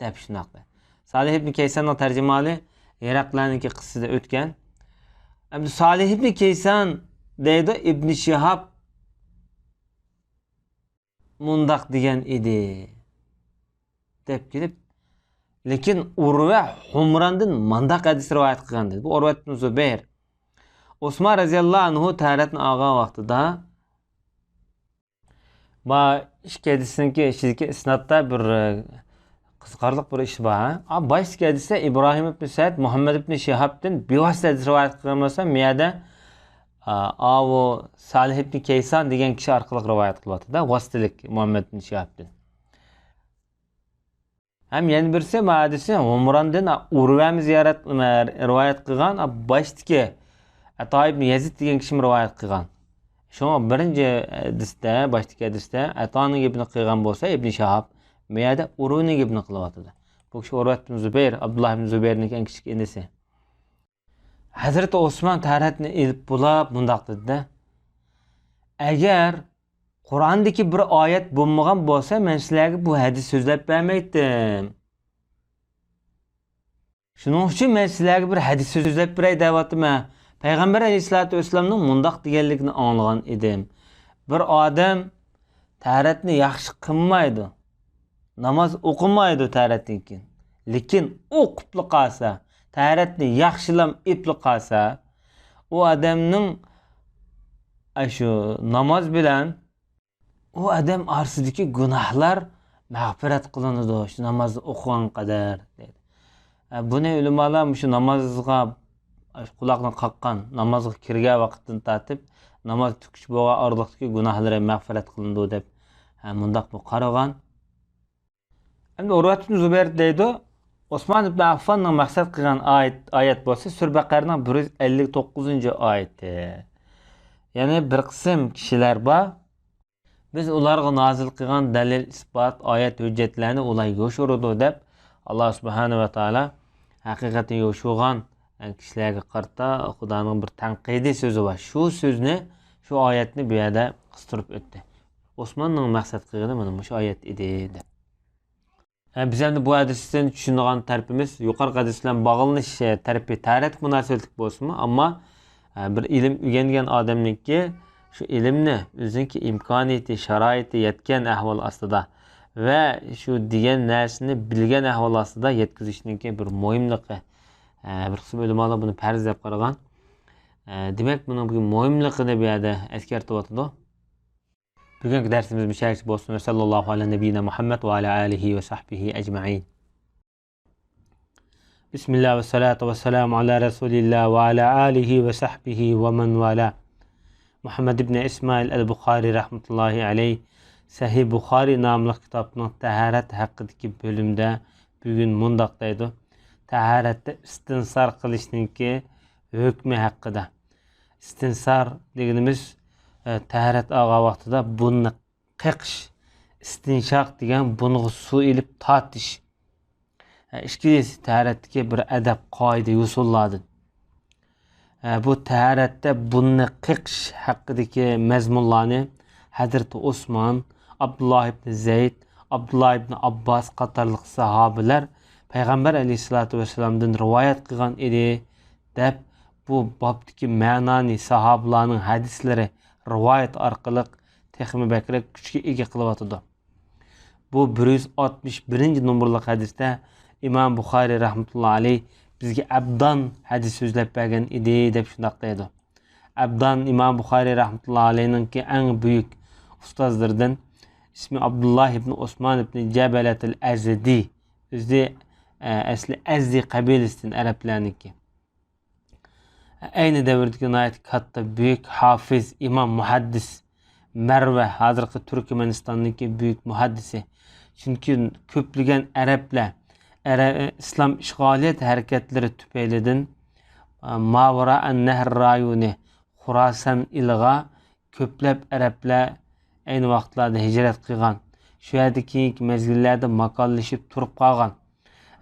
دەپ شۇنداق دەيدۇ. سالىھ ئىبنى كەيساننىڭ تەرجىمىھالى ھېرەقلەنىڭكى قىسسىسىدا ئۆتكەن. ئەمدى سالىھ ئىبنى كەيسان دەيدۇ، ئىبنى شىھاب مۇنداق دېگەن ئىدى، دەپ كېلىپ، لېكىن ئۇرۋە ھۇمراندىن مانداق ھەدىس رىۋايەت قىلغان دېدى. بۇ ئۇرۋەت ئىبن زۇبەير. ئوسمان رەزىياللاھۇ ئەنھۇ تەرەتنى ئالغان ۋاقتىدا، ما ئىككى ھەدىسنىڭكى ئىچىدىكى ئىسنادتا بىر، ئە، قىزىقارلىق بىر ئىش بار، ھە؟ ئا، باشتىكى ھەدىستە ئىبراھىم ئىبن سەئىد مۇھەممەد ئىبن شىھابتىن بىۋاسىتە ھەدىس رىۋايەت قىلغان بولسا، مۇ يەردە، ئا، ئاۋۇ سالىھ ئىبن كەيسان دېگەن كىشى ئارقىلىق رىۋايەت قىلىۋاتىدۇ، ۋاسىتىلىك مۇھەممەد ئىبن شىھابتىن. ھەم يەنە بىرسى، ما ھەدىسنى ھۇمراندىن ئۇرۋەمۇ زىيارەت، رىۋايەت قىلغان، باشتىكى ئەتا ئىبن يەزىد دېگەن كىشىمۇ رىۋايەت قىلغان. شۇڭا بىرىنچى ھەدىستە، باشتىكى ھەدىستە ئەتانىڭ گېپىنى قىلغان بولسا ئىبن شىھاب، بۇ يەردە ئۇرۋىنىڭ گېپىنى قىلىۋاتىدۇ. بۇ كىشى ئۇرۋەت ئىبن زۇبەير، ئابدۇللا ئىبن زۇبەيرنىڭ ئەڭ كىچىك ئىنىسى. ھەزرىتى ئوسمان تەرەتنى ئېلىپ بولاپ مۇنداق دېدى-دە، ئەگەر قۇرئاندىكى بىر ئايەت بولمىغان بولسا، مەن سىلەرگە بۇ ھەدىس سۆزلەپ بەرمەيتتىم. شۇنىڭ ئۈچۈن مەن سىلەرگە بىر ھەدىس سۆزلەپ بېرەي دەۋاتىمەن. پەيغەمبەر ئەلەيھىسسالاتۇ ۋەسسالامنىڭ مۇنداق دېگەنلىكىنى ئاڭلىغان ئىدىم. بىر ئادەم تەھارەتنى ياخشى قىلمايدۇ، ناماز ئوقۇمايدۇ تەھارەتتىن كېيىن. لېكىن ئوقۇپلا قالسا، تەھارەتنى ياخشىلام ئېپلا قالسا، ئۇ ئادەمنىڭ ئاشۇ ناماز بىلەن ئۇ ئادەم ئارىسىدىكى گۇناھلار مەغپىرەت قىلىنىدۇ، شۇ نامازنى ئوقۇغان قەدەر، دەيدۇ. ئە، بۇنى ئۆلىمالار مۇشۇ نامازغا قۇلاقنى قاققان، نامازغا كىرگەن ۋاقىتتىن تارتىپ، ناماز تۈگىگىچە بولغان ئارىلىقتىكى گۇناھلىرى مەغپىرەت قىلىنىدۇ دەپ، ھە، مۇنداقمۇ قارىغان. ئەمدى ئۇرۋەت ئىبن زۇبەير دەيدۇ، ئوسمان ئىبن ئەففاننىڭ مەقسەت قىلغان ئايەت، ئايەت بولسا سۈرە بەقەرىنىڭ بىر يۈز ئەللىك توققۇزىنچى ئايىتى. يەنى بىر قىسىم كىشىلەر بار، بىز ئۇلارغا نازىل قىلغان دەلىل، ئىسپات، ئايەت، ھۆججەتلەرنى ئۇلار يوشۇرىدۇ دەپ، ئاللا سۇبھانەھۇ ۋە تائالا ھەقىقەتنى يوشۇرغان كىشىلەرگە قارىتا خۇدانىڭ بىر تەنقىدىي سۆزى بار. شۇ سۆزنى، شۇ ئايەتنى بۇ يەردە قىستۇرۇپ ئۆتتى. ئوسماننىڭ مەقسەت قىلغىنى مانا مۇشۇ ئايەت ئىدى دەپ. ھە، بىز ئەمدى بۇ ھەدىستىن چۈشىنىدىغان تەرىپىمىز يۇقىرىقى ھەدىس بىلەن باغلىنىش، ئە، تەرىپى تەھارەتكە مۇناسىۋەتلىك بولسىمۇ، ئەمما، ئە، بىر ئىلىم ئۆگەنگەن ئادەمنىڭكى شۇ ئىلىمنى ئۆزىنىڭكى ئىمكانىيىتى، شارائىتى يەتكەن ئەھۋال ئاستىدا ۋە شۇ دېگەن نەرسىنى بىلگەن ئەھۋال ئاستىدا يەتكۈزۈشنىڭكى بىر مۇھىملىقى، ئە، بىر قىسىم ئۆلىمالار بۇنى پەرز دەپ قارىغان. ئە، دېمەك، بۇنىڭ بۈگۈن مۇھىملىقىنى بۇ يەردە ئەسكەرتىۋاتىدۇ. بۈگۈنكى دەرسىمىز مۇشۇ يەرگىچە بولسۇن. ۋە سەللەللاھۇ ئەلە نەبىييىنا مۇھەممەد ۋە ئەلە ئالىھى ۋە سەھبىھى ئەجمەئىن. بىسمىللا ۋە سالاتۇ ۋە سالامۇ ئەلە رەسۇلىللا ۋە ئەلە ئالىھى ۋە سەھبىھى ۋە مەن ۋالا. مۇھەممەد ئىبنى ئىسمائىل ئەل بۇخارى رەھمەتۇللاھى ئەلەيھ سەھىھ بۇخارى ناملىق كىتابنىڭ تەھارەت ھەققىدىكى بۆلۈمدە بۈگۈن مۇنداق دەيدۇ، تەھارەتتە ئىستىنسار قىلىشنىڭكى ھۆكمى ھەققىدە. ئىستىنسار دېگىنىمىز، ئە، تەھارەت ئالغان ۋاقتىدا بۇرنى قېقىش، ئىستىنشاق دېگەن بۇرنىغا سۇ ئېلىپ تارتىش. ئە، ئىككىلىسى تەھارەتتىكى بىر ئەدەپ، قائىدە، يوسۇنلاردىن. ئە، بۇ تەھارەتتە بۇرنى قېقىش ھەققىدىكى مەزمۇنلارنى ھەزرىتى ئوسمان، ئابدۇللا ئىبنى زەيد، ئابدۇللا ئىبنى ئابباس قاتارلىق ساھابىلەر پەيغەمبەر ئەلەيھىسسالاتۇ ۋەسسالامدىن رىۋايەت قىلغان ئىدى، دەپ، بۇ بابتىكى مەنانى ساھابىلارنىڭ ھەدىسلىرى رىۋايەت ئارقىلىق تېخىمۇ بەكرەك كۈچكە ئىگە قىلىۋاتىدۇ. بۇ بىر يۈز ئاتمىش بىرىنچى نومۇرلۇق ھەدىستە ئىمام بۇخارىي رەھمەتۇللا ئەلەيھ بىزگە ئەبدان ھەدىس سۆزلەپ بەرگەن ئىدى، دەپ شۇنداق دەيدۇ. ئەبدان ئىمام بۇخارىي رەھمەتۇللا ئەلەيھنىڭكى ئەڭ بۈيۈك ئۇستازلىرىدىن، ئىسمى ئابدۇللا ئىبنى ئوسمان ئىبنى جەبەلەتىل ئەزدى. ئۆزى، ئە، ئەسلى ئەزدى قەبىلىسىدىن، ئەرەبلەرنىڭكى. ئەينى دەۋردىكى ناھايىتى كاتتا، بۈيۈك ھافىز، ئىمام، مۇھەددىس، مەرۋە، ھازىرقى تۈركمەنىستاننىڭكى بۈيۈك مۇھەددىسى. چۈنكى كۆپلىگەن ئەرەبلەر، ئەرە-، ئىسلام ئىشغالىيەت ھەرىكەتلىرى تۈپەيلىدىن، ئە، ماۋۇرائەن نەھر رايونى، خۇراسان ئېلىغا كۆپلەپ ئەرەبلەر ئەينى ۋاقىتلاردا ھىجرەت قىلغان، شۇ يەردە كېيىنكى مەزگىللەردە ماكانلىشىپ تۇرۇپ قالغان.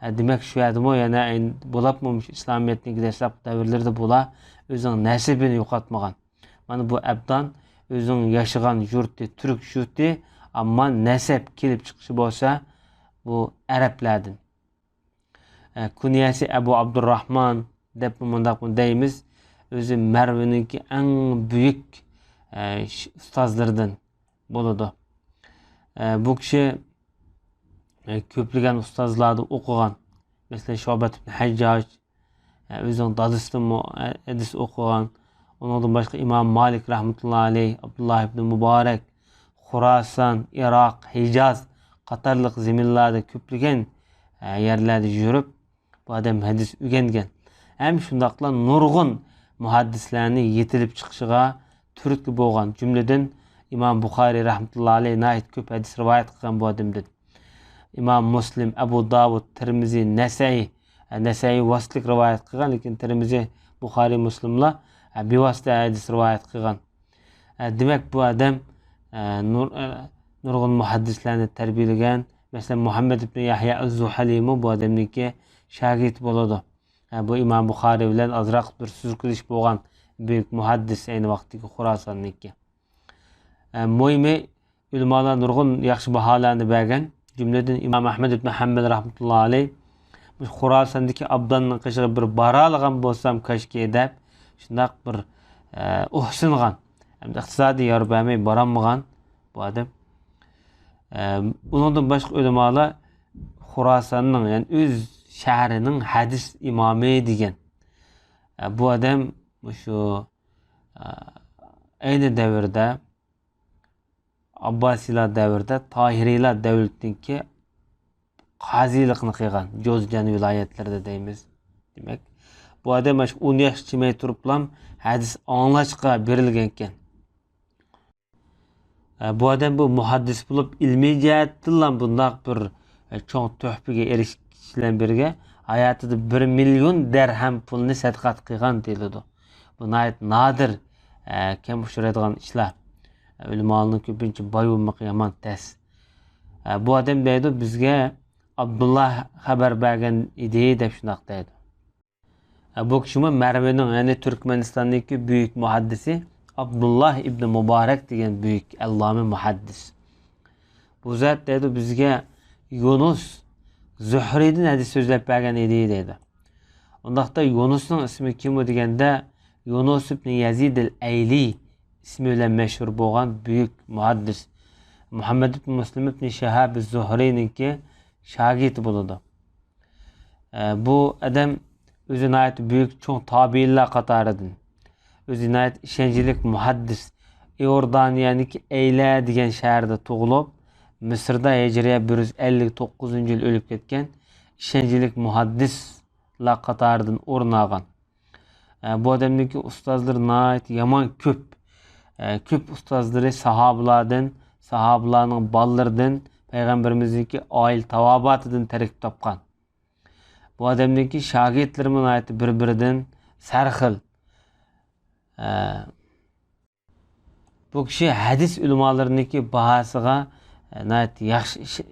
ئە، دېمەك، شۇ يەردىمۇ يەنە ئەينى، بولۇپمۇ مۇشۇ ئىسلامىيەتنىڭكى دەسلەپكى دەۋرلىرىدە بۇلار ئۆزىنىڭ نەسىبىنى يوقاتمىغان. مانا بۇ ئەبدان ئۆزىنىڭ ياشىغان يۇرتى تۈرك يۇرتى، ئەمما نەسەب كېلىپ چىقىشى بولسا بۇ ئەرەبلەردىن. ئە، كۇنيەسى ئەبۇ ئابدۇرراھمان دەپمۇ مۇنداقمۇ دەيمىز. ئۆزى مەرۋىنىڭكى ئەڭ بۈيۈك، ئە، ش-، ئۇستازلىرىدىن بولىدۇ. ئە، بۇ كىشى، ئە، كۆپلىگەن ئۇستازلاردا ئوقۇغان. مەسىلەن، شۇبەت ئىبن ھەججاج، ئە، ئۆزىنىڭ دادىسىدىنمۇ، ئە، ھەدىس ئوقۇغان. ئۇنىڭدىن باشقا ئىمام مالىك رەھمەتۇللا ئەلەيھ، ئابدۇللا ئىبنى مۇبارەك، خۇراسان، ئىراق، ھىجاز قاتارلىق زېمىنلاردا كۆپلىگەن، ئە، يەرلەردە يۈرۈپ، بۇ ئادەم ھەدىس ئۆگەنگەن. ھەم شۇنداقلا نۇرغۇن مۇھەددىسلەرنى يېتىلىپ چىقىشىغا تۈرتكە بولغان. جۈملىدىن ئىمام بۇخارىي رەھمەتۇللا ئەلەيھ ناھايىتى كۆپ ھەدىس رىۋايەت قىلغان بۇ ئادەمدىن. ئىمام مۇسلىم، ئەبۇ داۋۇد، تىرمىزى، نەسەئىي، نەسەئىي ۋاسىتىلىك رىۋايەت قىلغان، لېكىن تىرمىزى، بۇخارىي، مۇسلىملا بىۋاسىتە ھەدىس رىۋايەت قىلغان. دېمەك، بۇ ئادەم نۇر-، نۇرغۇن مۇھەددىسلەرنى تەربىيەلىگەن. مەسىلەن، مۇھەممەد ئىبنى يەھيا ئەز-زۇھەلىمۇ بۇ ئادەمنىڭكى شاگىرتى بولىدۇ. بۇ ئىمام بۇخارىي بىلەن ئازراق بىر سۈزۈكلىشىپ بولغان بۈيۈك مۇھەددىس، ئەينى ۋاقىتتىكى خۇراساننىڭكى. مۇھىمى، ئۆلىمالار نۇرغۇن ياخشى باھالارنى بەرگەن. جۈملىدىن ئىمام ئەھمەد ئىبن ھەمبەل رەھمەتۇللا ئەلەيھ، «مۇشۇ خۇراساندىكى ئابداننىڭ قېشىغا بىر بارالىغان بولسام كاشكى» دەپ، شۇنداق بىر، ئە، ئۇھسىنغان ھەمدە ئىقتىسادىي يار بەرمەي بارالمىغان بۇ ئادەم. ئە، ئۇنىڭدىن باشقا ئۆلىمالار خۇراساننىڭ، يەنى ئۆز شەھىرىنىڭ ھەدىس ئىمامى دېگەن. ئە، بۇ ئادەم مۇشۇ، ئە، ئەينى دەۋردە ئابباسىيلار دەۋرىدە تاھىرىيلار دەۋلىتىنىڭكى قازىلىقىنى قىلغان، جوزجان ۋىلايەتلىرىدە دەيمىز. دېمەك، بۇ ئادەم مانا شۇ ئون ياشقا چىدىمەي تۇرۇپلا ھەدىس ئاڭلاشقا بېرىلگەنىكەن. ئە، بۇ ئادەم بۇ مۇھەددىس بولۇپ، ئىلمىي جەھەتتىنلا بۇنداق بىر، ئە، چوڭ تۆھپىگە ئېرىشىش بىلەن بىرگە، ھاياتىدا بىر مىليون دەرھەم پۇلنى سەدىقە قىلغان دېيىلىدۇ. بۇ ناھايىتى نادىر، ئە، كەم ئۇچرايدىغان ئىشلار. ئۆلىمالارنىڭ كۆپىنچە باي بولمىقى يامان تەس. ئە، بۇ ئادەم دەيدۇ، بىزگە ئابدۇللا خەۋەر بەرگەن ئىدى، دەپ شۇنداق دەيدۇ. ئە، بۇ كىشىمۇ مەرۋنىڭ، يەنى تۈركمەنىستاندىكى بۈيۈك مۇھەددىسى ئابدۇللا ئىبنى مۇبارەك دېگەن بۈيۈك ئەللامە مۇھەددىس. بۇ زات دەيدۇ، بىزگە يۇنۇس زۇھرىدىن ھەدىس سۆزلەپ بەرگەن ئىدى، دەيدۇ. ئۇنداقتا يۇنۇسنىڭ ئىسمى كىم ئۇ دېگەندە، يۇنۇس ئىبنى يەزىد ئەل ئەيلى ئىسمى بىلەن مەشھۇر بولغان بۈيۈك مۇھەددىس، مۇھەممەد ئىبنى مۇسلىم ئىبنى شىھاب زۇھرىنىڭكى شاگىرتى بولىدۇ. ئە، بۇ ئادەم ئۆزى ناھايىتى بۈيۈك، چوڭ تابىئىنلار قاتارىدىن. ئۆزى ناھايىتى ئىشەنچلىك مۇھەددىس. ئىئوردانىيەنىڭكى ئەيلە دېگەن شەھەردە تۇغۇلۇپ، مىسىردا ھىجرىيە بىر يۈز ئەللىك توققۇزىنچى يىل ئۆلۈپ كەتكەن ئىشەنچلىك مۇھەددىسلار قاتارىدىن ئورۇن ئالغان. ئە، بۇ ئادەمنىڭكى ئۇستازلىرى ناھايىتى يامان كۆپ. ئە، كۆپ ئۇستازلىرى ساھابىلاردىن، ساھابىلارنىڭ بالىلىرىدىن، پەيغەمبىرىمىزنىڭكى ئائىلە تاۋابىئاتىدىن تەركىب تاپقان. بۇ ئادەمنىڭكى شاگىرتلىرىمۇ ناھايىتى بىر-بىرىدىن سەرخىل. ئە، بۇ كىشى ھەدىس ئۆلىمالىرىنىڭكى باھاسىغا، ئە، ناھايىتى ياخشى ئىش-،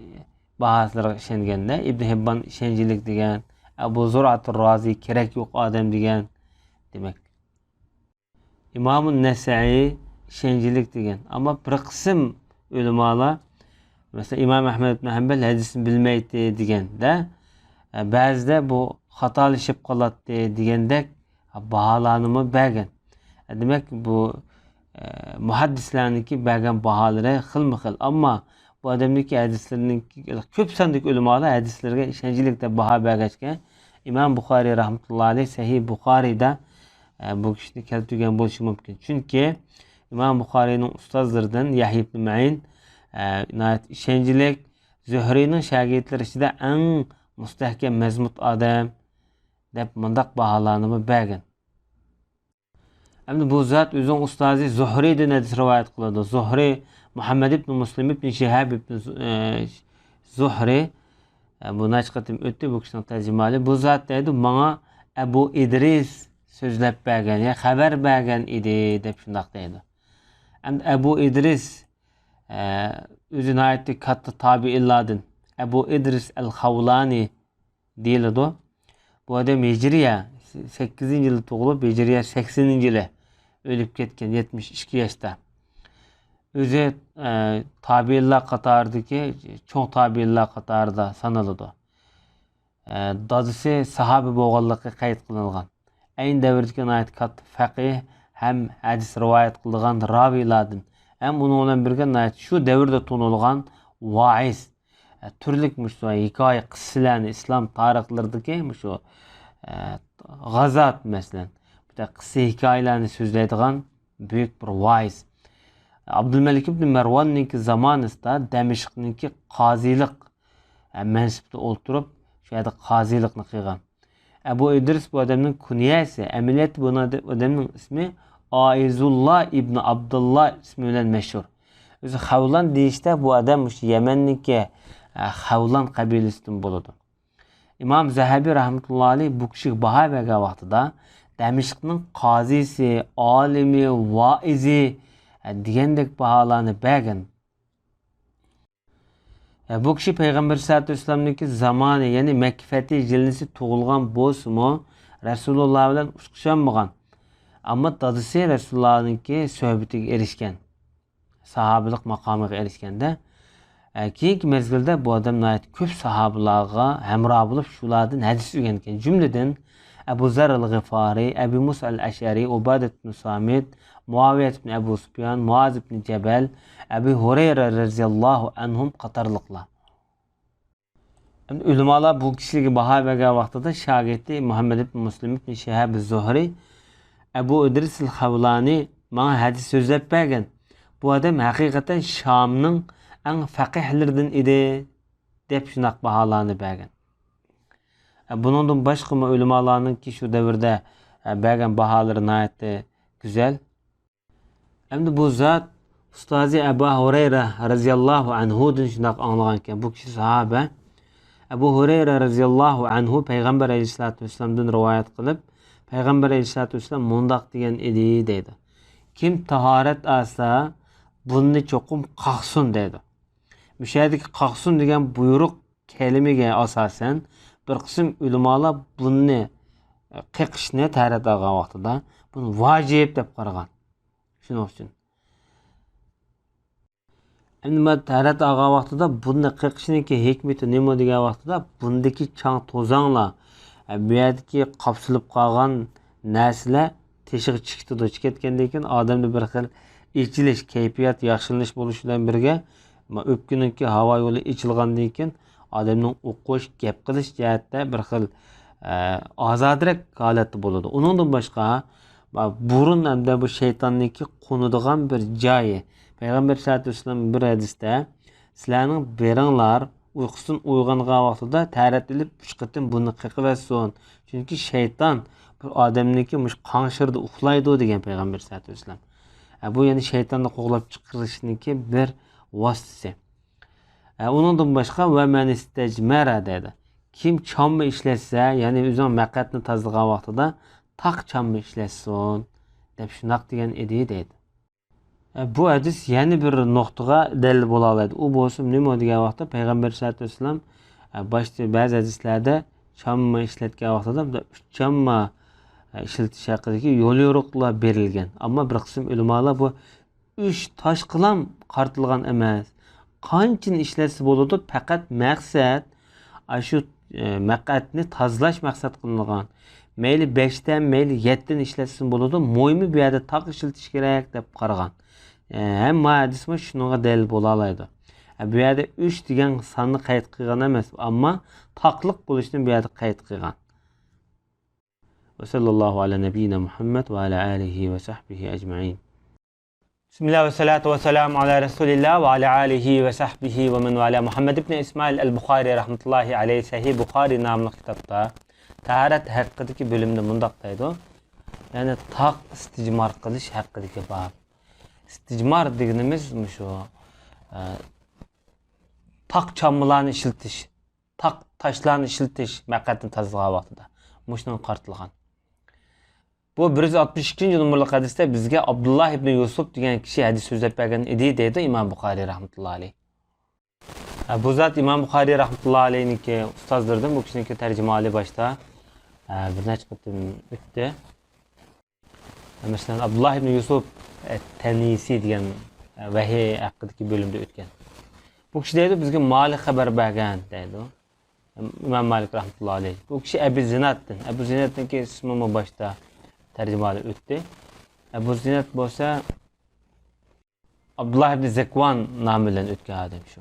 باھاسىلىرىغا ئىشەنگەندە، ئىبن ھىببان ئىشەنچلىك دېگەن، ئەبۇ زۇرئەتۇر رازى كېرەك يوق ئادەم دېگەن. دېمەك، ئىمامۇ نەسەئىي ئىشەنچلىك دېگەن. ئەمما بىر قىسىم ئۆلىمالار، مەسىلەن، ئىمام ئەھمەد ئىبن ھەمبەل ھەدىسنى بىلمەيتتى دېگەندە، ئە، بەزىدە بۇ خاتالىشىپ قالاتتى دېگەندەك باھالارنىمۇ بەرگەن. دېمەك، بۇ، ئە، مۇھەددىسلەرنىڭكى بەرگەن باھالىرى خىلمۇ خىل. ئەمما بۇ ئادەمنىڭكى ھەدىسلىرىنىڭكى، كۆپ ساندىكى ئۆلىمالار ھەدىسلىرىگە ئىشەنچلىك دەپ باھا بەرگەچكە، ئىمام بۇخارىي رەھمەتۇللاھى ئەلەيھ سەھىھ بۇخارىيدا، ئە، بۇ كىشىنى كەلتۈرگەن بولۇشى مۇمكىن. چۈنكى ئىمام بۇخارىينىڭ ئۇستازلىرىدىن يەھيا ئىبن مەئىن، ئە، ناھايىتى ئىشەنچلىك، زۇھرىنىڭ شاگىرتلىرى ئىچىدە ئەڭ مۇستەھكەم، مەزمۇت ئادەم، دەپ مۇنداق باھالارنىمۇ بەرگەن. ئەمدى بۇ زات ئۆزىنىڭ ئۇستازى زۇھرىدىن ھەدىس رىۋايەت قىلىدۇ. زۇھرى، مۇھەممەد ئىبن مۇسلىم ئىبن شىھاب ئىبن زۇ-، ئە، زۇھرى، ئە، بۇ نەچچە قېتىم ئۆتتى بۇ كىشىنىڭ تەرجىمىھالى. بۇ زات دەيدۇ، ماڭا ئەبۇ ئىدرىس سۆزلەپ بەرگەن، يا خەۋەر بەرگەن ئىدى، دەپ شۇنداق دەيدۇ. ئەمدى ئەبۇ ئىدرىس، ئە، ئۆزى ناھايىتى كاتتا تابىئىنلاردىن، ئەبۇ ئىدرىس ئەل خاۋلانى دېيىلىدۇ. بۇ ئادەم ھىجرىيە سەككىزىنچى يىلدا تۇغۇلۇپ، ھىجرىيە سەكسىنىنچى يىلى ئۆلۈپ كەتكەن، يەتمىش ئىككى ياشتا. ئۆزى، ئە، تابىئىنلار قاتارىدىكى، چوڭ تابىئىنلار قاتارىدا سانىلىدۇ. ئە، دادىسى ساھابە بولغانلىقى قەيت قىلىنغان. ئەينى دەۋردىكى ناھايىتى كاتتا فەقىھ ھەم ھەدىس رىۋايەت قىلىدىغان راۋىيلاردىن. ھەم ئۇنىڭ بىلەن بىرگە ناھايىتى شۇ دەۋردە تونۇلغان ۋائىز. ئە، تۈرلۈك مۇشۇ ھېكايە، قىسسىلەرنى، ئىسلام تارىخلىرىدىكى مۇشۇ، ئە، غازات، مەسىلەن، بۇ قىسسە ھېكايىلەرنى سۆزلەيدىغان بۈيۈك بىر ۋائىز. ئابدۇلمەلىك ئىبن مەرۋاننىڭكى زامانىسىدا دەمىشقنىڭكى قازىلىق، ئە، مەنسىپىدە ئولتۇرۇپ، شۇ يەردە قازىلىقنى قىلغان. ئەبۇ ئىدرىس بۇ ئادەمنىڭ كۇنيەسى، ئەمەلىيەتتە بۇ ئادەمنىڭ ئىسمى ئائىزۇللا ئىبن ئابدۇللا ئىسمى بىلەن مەشھۇر. ئۆزى خەۋلان دېيىشتە بۇ ئادەم مۇشۇ يەمەننىڭكى، ئە، خەۋلان قەبىلىسىدىن بولىدۇ. ئىمام زەھەبى رەھمەتۇللا ئەلەيھ بۇ كىشىگە باھا بەرگەن ۋاقتىدا، دەمىشقنىڭ قازىسى، ئالىمى، ۋائىزى، ئە، دېگەندەك باھالارنى بەرگەن. ئە، بۇ كىشى پەيغەمبەر سەللەللاھۇ ئەلەيھى ۋەسەللەمنىڭكى زامانى، يەنى مەككە فەتھى يىلىسى تۇغۇلغان بولسىمۇ، رەسۇلۇللا بىلەن ئۇچرىشالمىغان. ئەمما دادىسى رەسۇلۇللانىڭكى سۆھبىتىگە ئېرىشكەن. ساھابىلىق ماقامىغا ئېرىشكەندە، ئە، كېيىنكى مەزگىلدە بۇ ئادەم ناھايىتى كۆپ ساھابىلارغا ھەمراھ بولۇپ، شۇلاردىن ھەدىس ئۆگەنگەن. جۈملىدىن ئەبۇ زەر ئەل غىفارى، ئەبى مۇسا ئەل ئەشئەرى، ئۇبادە ئىبنى سامىت، مۇئاۋىيە ئىبنى ئەبۇ سۇپيان، مۇئاز ئىبنى جەبەل، ئەبى ھۇرەيرە رەزىياللاھۇ ئەنھۇم قاتارلىقلار. ئۆلىمالار بۇ كىشىلەرگە باھا بەرگەن ۋاقتىدا شاگىرتى مۇھەممەد ئىبن مۇسلىم ئىبن شىھاب زۇھرى، ئەبۇ ئىدرىسىل خەۋلانى ماڭا ھەدىس سۆزلەپ بەرگەن. بۇ ئادەم ھەقىقەتەن شامنىڭ ئەڭ فەقىھلىرىدىن ئىدى، دەپ شۇنداق باھالارنى بەرگەن. بۇنىڭدىن باشقىمۇ ئۆلىمالارنىڭكى شۇ دەۋردە بەرگەن باھالىرى ناھايىتى گۈزەل. ئەمدى بۇ زات ئۇستازى ئەبا ھۇرەيرە رەزىياللاھۇ ئەنھۇدىن شۇنداق ئاڭلىغانكەن، بۇ كىشى ساھابە. ئەبۇ ھۇرەيرە رەزىياللاھۇ ئەنھۇ پەيغەمبەر ئەلەيھىسسالاتۇ ۋەسسالامدىن رىۋايەت قىلىپ، پەيغەمبەر ئەلەيھىسسالاتۇ ۋەسسالام مۇنداق دېگەن ئىدى دەيدۇ: كىم تاھارەت ئالسا، بۇننى چوقۇم قاقسۇن دەيدۇ. مۇشۇ يەردىكى قاقسۇن دېگەن بۇيرۇق كەلىمىگە ئاساسەن، بىر قىسىم ئۆلىمالار بۇننى قېقىشنى تەھارەت ئالغان ۋاقتىدا بۇنى ۋاجىپ دەپ قارىغان. شۇنىڭ ئۈچۈن. ئەمدى مانا تەھارەت ئالغان ۋاقتىدا بۇنى قېقىشنىڭكى ھېكمىتى نېمە دېگەن ۋاقتىدا، بۇندىكى چاڭ توزاڭلار، ئە، بۇ يەردىكى قاپسىلىپ قالغان نەرسىلەر تېشىغا چىقىپ كېتىدۇ. چىقىپ كەتكەندىن كېيىن ئادەمدە بىر خىل ئېچىلىش، كەيپىيات ياخشىلىنىش بولۇش بىلەن بىرگە، ما-، ئۆپكىنىڭكى ھاۋا يولى ئېچىلغاندىن كېيىن ئادەمنىڭ ئوقۇش، گەپ قىلىش جەھەتتە بىر خىل، ئە، ئازادىرەك ھالەتتە بولىدۇ. ئۇنىڭدىن باشقا، ما-، بۇرۇن ھەمدە بۇ شەيتاننىڭكى قونىدىغان بىر جايى. پەيغەمبەر سەللەللاھۇ ئەلەيھى ۋەسەللەم بىر ھەدىستە، سىلەرنىڭ بىرىڭلار ئۇيقۇسىدىن ئويغانغان ۋاقتىدا تەھارەت ئېلىپ ئۈچ قېتىم بۇنى قېقىۋەتسۇن. چۈنكى شەيتان بىر ئادەمنىڭكى مۇشۇ قاڭشىرىدا ئۇخلايدۇ دېگەن پەيغەمبەر سەللەللاھۇ ئەلەيھى ۋەسەللەم. ئە، بۇ يەنە شەيتاننى قوغلاپ چىقىرىشنىڭكى بىر ۋاسىتىسى. ئە، ئۇنىڭدىن باشقا، ۋە مەن ئىستەجمەرە دەيدۇ. كىم چامما ئىشلەتسە، يەنى ئۆزىنىڭ مەقئەتنى تازىلىغان ۋاقتىدا تاق چامما ئىشلەتسۇن، دەپ شۇنداق دېگەن ئىدى دەيدۇ. ئە، بۇ ھەدىس يەنە بىر نۇقتىغا دەلىل بولالايدۇ. ئۇ بولسا نېمە دېگەن ۋاقىتتا، پەيغەمبەر سەللەللاھۇ ئەلەيھى ۋەسەللەم، ئە، باشتا بەزى ھەدىسلەردە چامما ئىشلەتكەن ۋاقتىدا ئۈچ چامما، ئە، ئىشلىتىش ھەققىدىكى يول يورۇقلار بېرىلگەن. ئەمما بىر قىسىم ئۆلىمالار بۇ ئۈچ تاشقىلام قارىتىلغان ئەمەس. قانچىنى ئىشلەتسە بولىدۇ، پەقەت مەقسەت ئاشۇ، ئە، مەقئەتنى تازىلاش مەقسەت قىلىنغان. مەيلى بەشتە، مەيلى يەتتىنى ئىشلەتسىمۇ بولىدۇ، مۇھىمى بۇ يەردە تاق ئىشلىتىش كېرەك دەپ قارىغان. ئە، ھەممە ھەدىسمۇ شۇنىڭغا دەلىل بولالايدۇ. ئە، بۇ يەردە ئۈچ دېگەن ساننى قەيت قىلغان ئەمەس، ئەمما تاقلىق بولۇشنى بۇ يەردە قەيت قىلغان. وصلى الله على نبينا محمد وعلى آله وصحبه أجمعين. بسم الله والصلاة والسلام على رسول الله وعلى آله وصحبه ومن والاه. مۇھەممەد ئىبنى ئىسمائىل ئەل بۇخارى رەھمەتۇللاھى ئەلەيھى سەھىھ بۇخارى ناملىق كىتابتا تاھارەت ھەققىدىكى بۆلۈمدە مۇنداق دەيدۇ. يەنى تاق ئىستىجمار قىلىش ھەققىدىكى باب. ئىستىجمار دېگىنىمىز مۇشۇ، ئە، تاق چاممىلارنى ئىشلىتىش، تاق تاشلارنى ئىشلىتىش، مەقئەتنى تازىلىغان ۋاقتىدا. مۇشۇنىڭغا قارىتىلغان. بۇ بىر يۈز ئاتمىش ئىككىنچى نومۇرلۇق ھەدىستە بىزگە ئابدۇللا ئىبنى يۈسۈپ دېگەن كىشى ھەدىس سۆزلەپ بەرگەن ئىدى، دەيدۇ ئىمام بۇخارىي رەھمەتۇللا ئەلەيھ. ئە، بۇ زات ئىمام بۇخارىي رەھمەتۇللا ئەلەيھنىڭكى ئۇستازلىرىدىن، بۇ كىشىنىڭكى تەرجىمىھالى باشتا، ئە، بىر نەچچە قېتىم ئۆتتى. مەسىلەن، ئابدۇللا ئىبنى يۈسۈپ ئەت-تەنىسى دېگەن، ئە، ۋەھىي ھەققىدىكى بۆلۈمدە ئۆتكەن. بۇ كىشى دەيدۇ، بىزگە مالىك خەۋەر بەرگەن دەيدۇ. ئىمام مالىك رەھمەتۇللا ئەلەيھ. بۇ كىشى ئەبى زىنادتىن. ئەبۇ زىنادنىڭكى ئىسمىمۇ باشتا تەرجىمىھالى ئۆتتى. ئەبۇ زىناد بولسا ئابدۇللا ئىبنى زەكۋان نامى بىلەن ئۆتكەن ئادەم شۇ.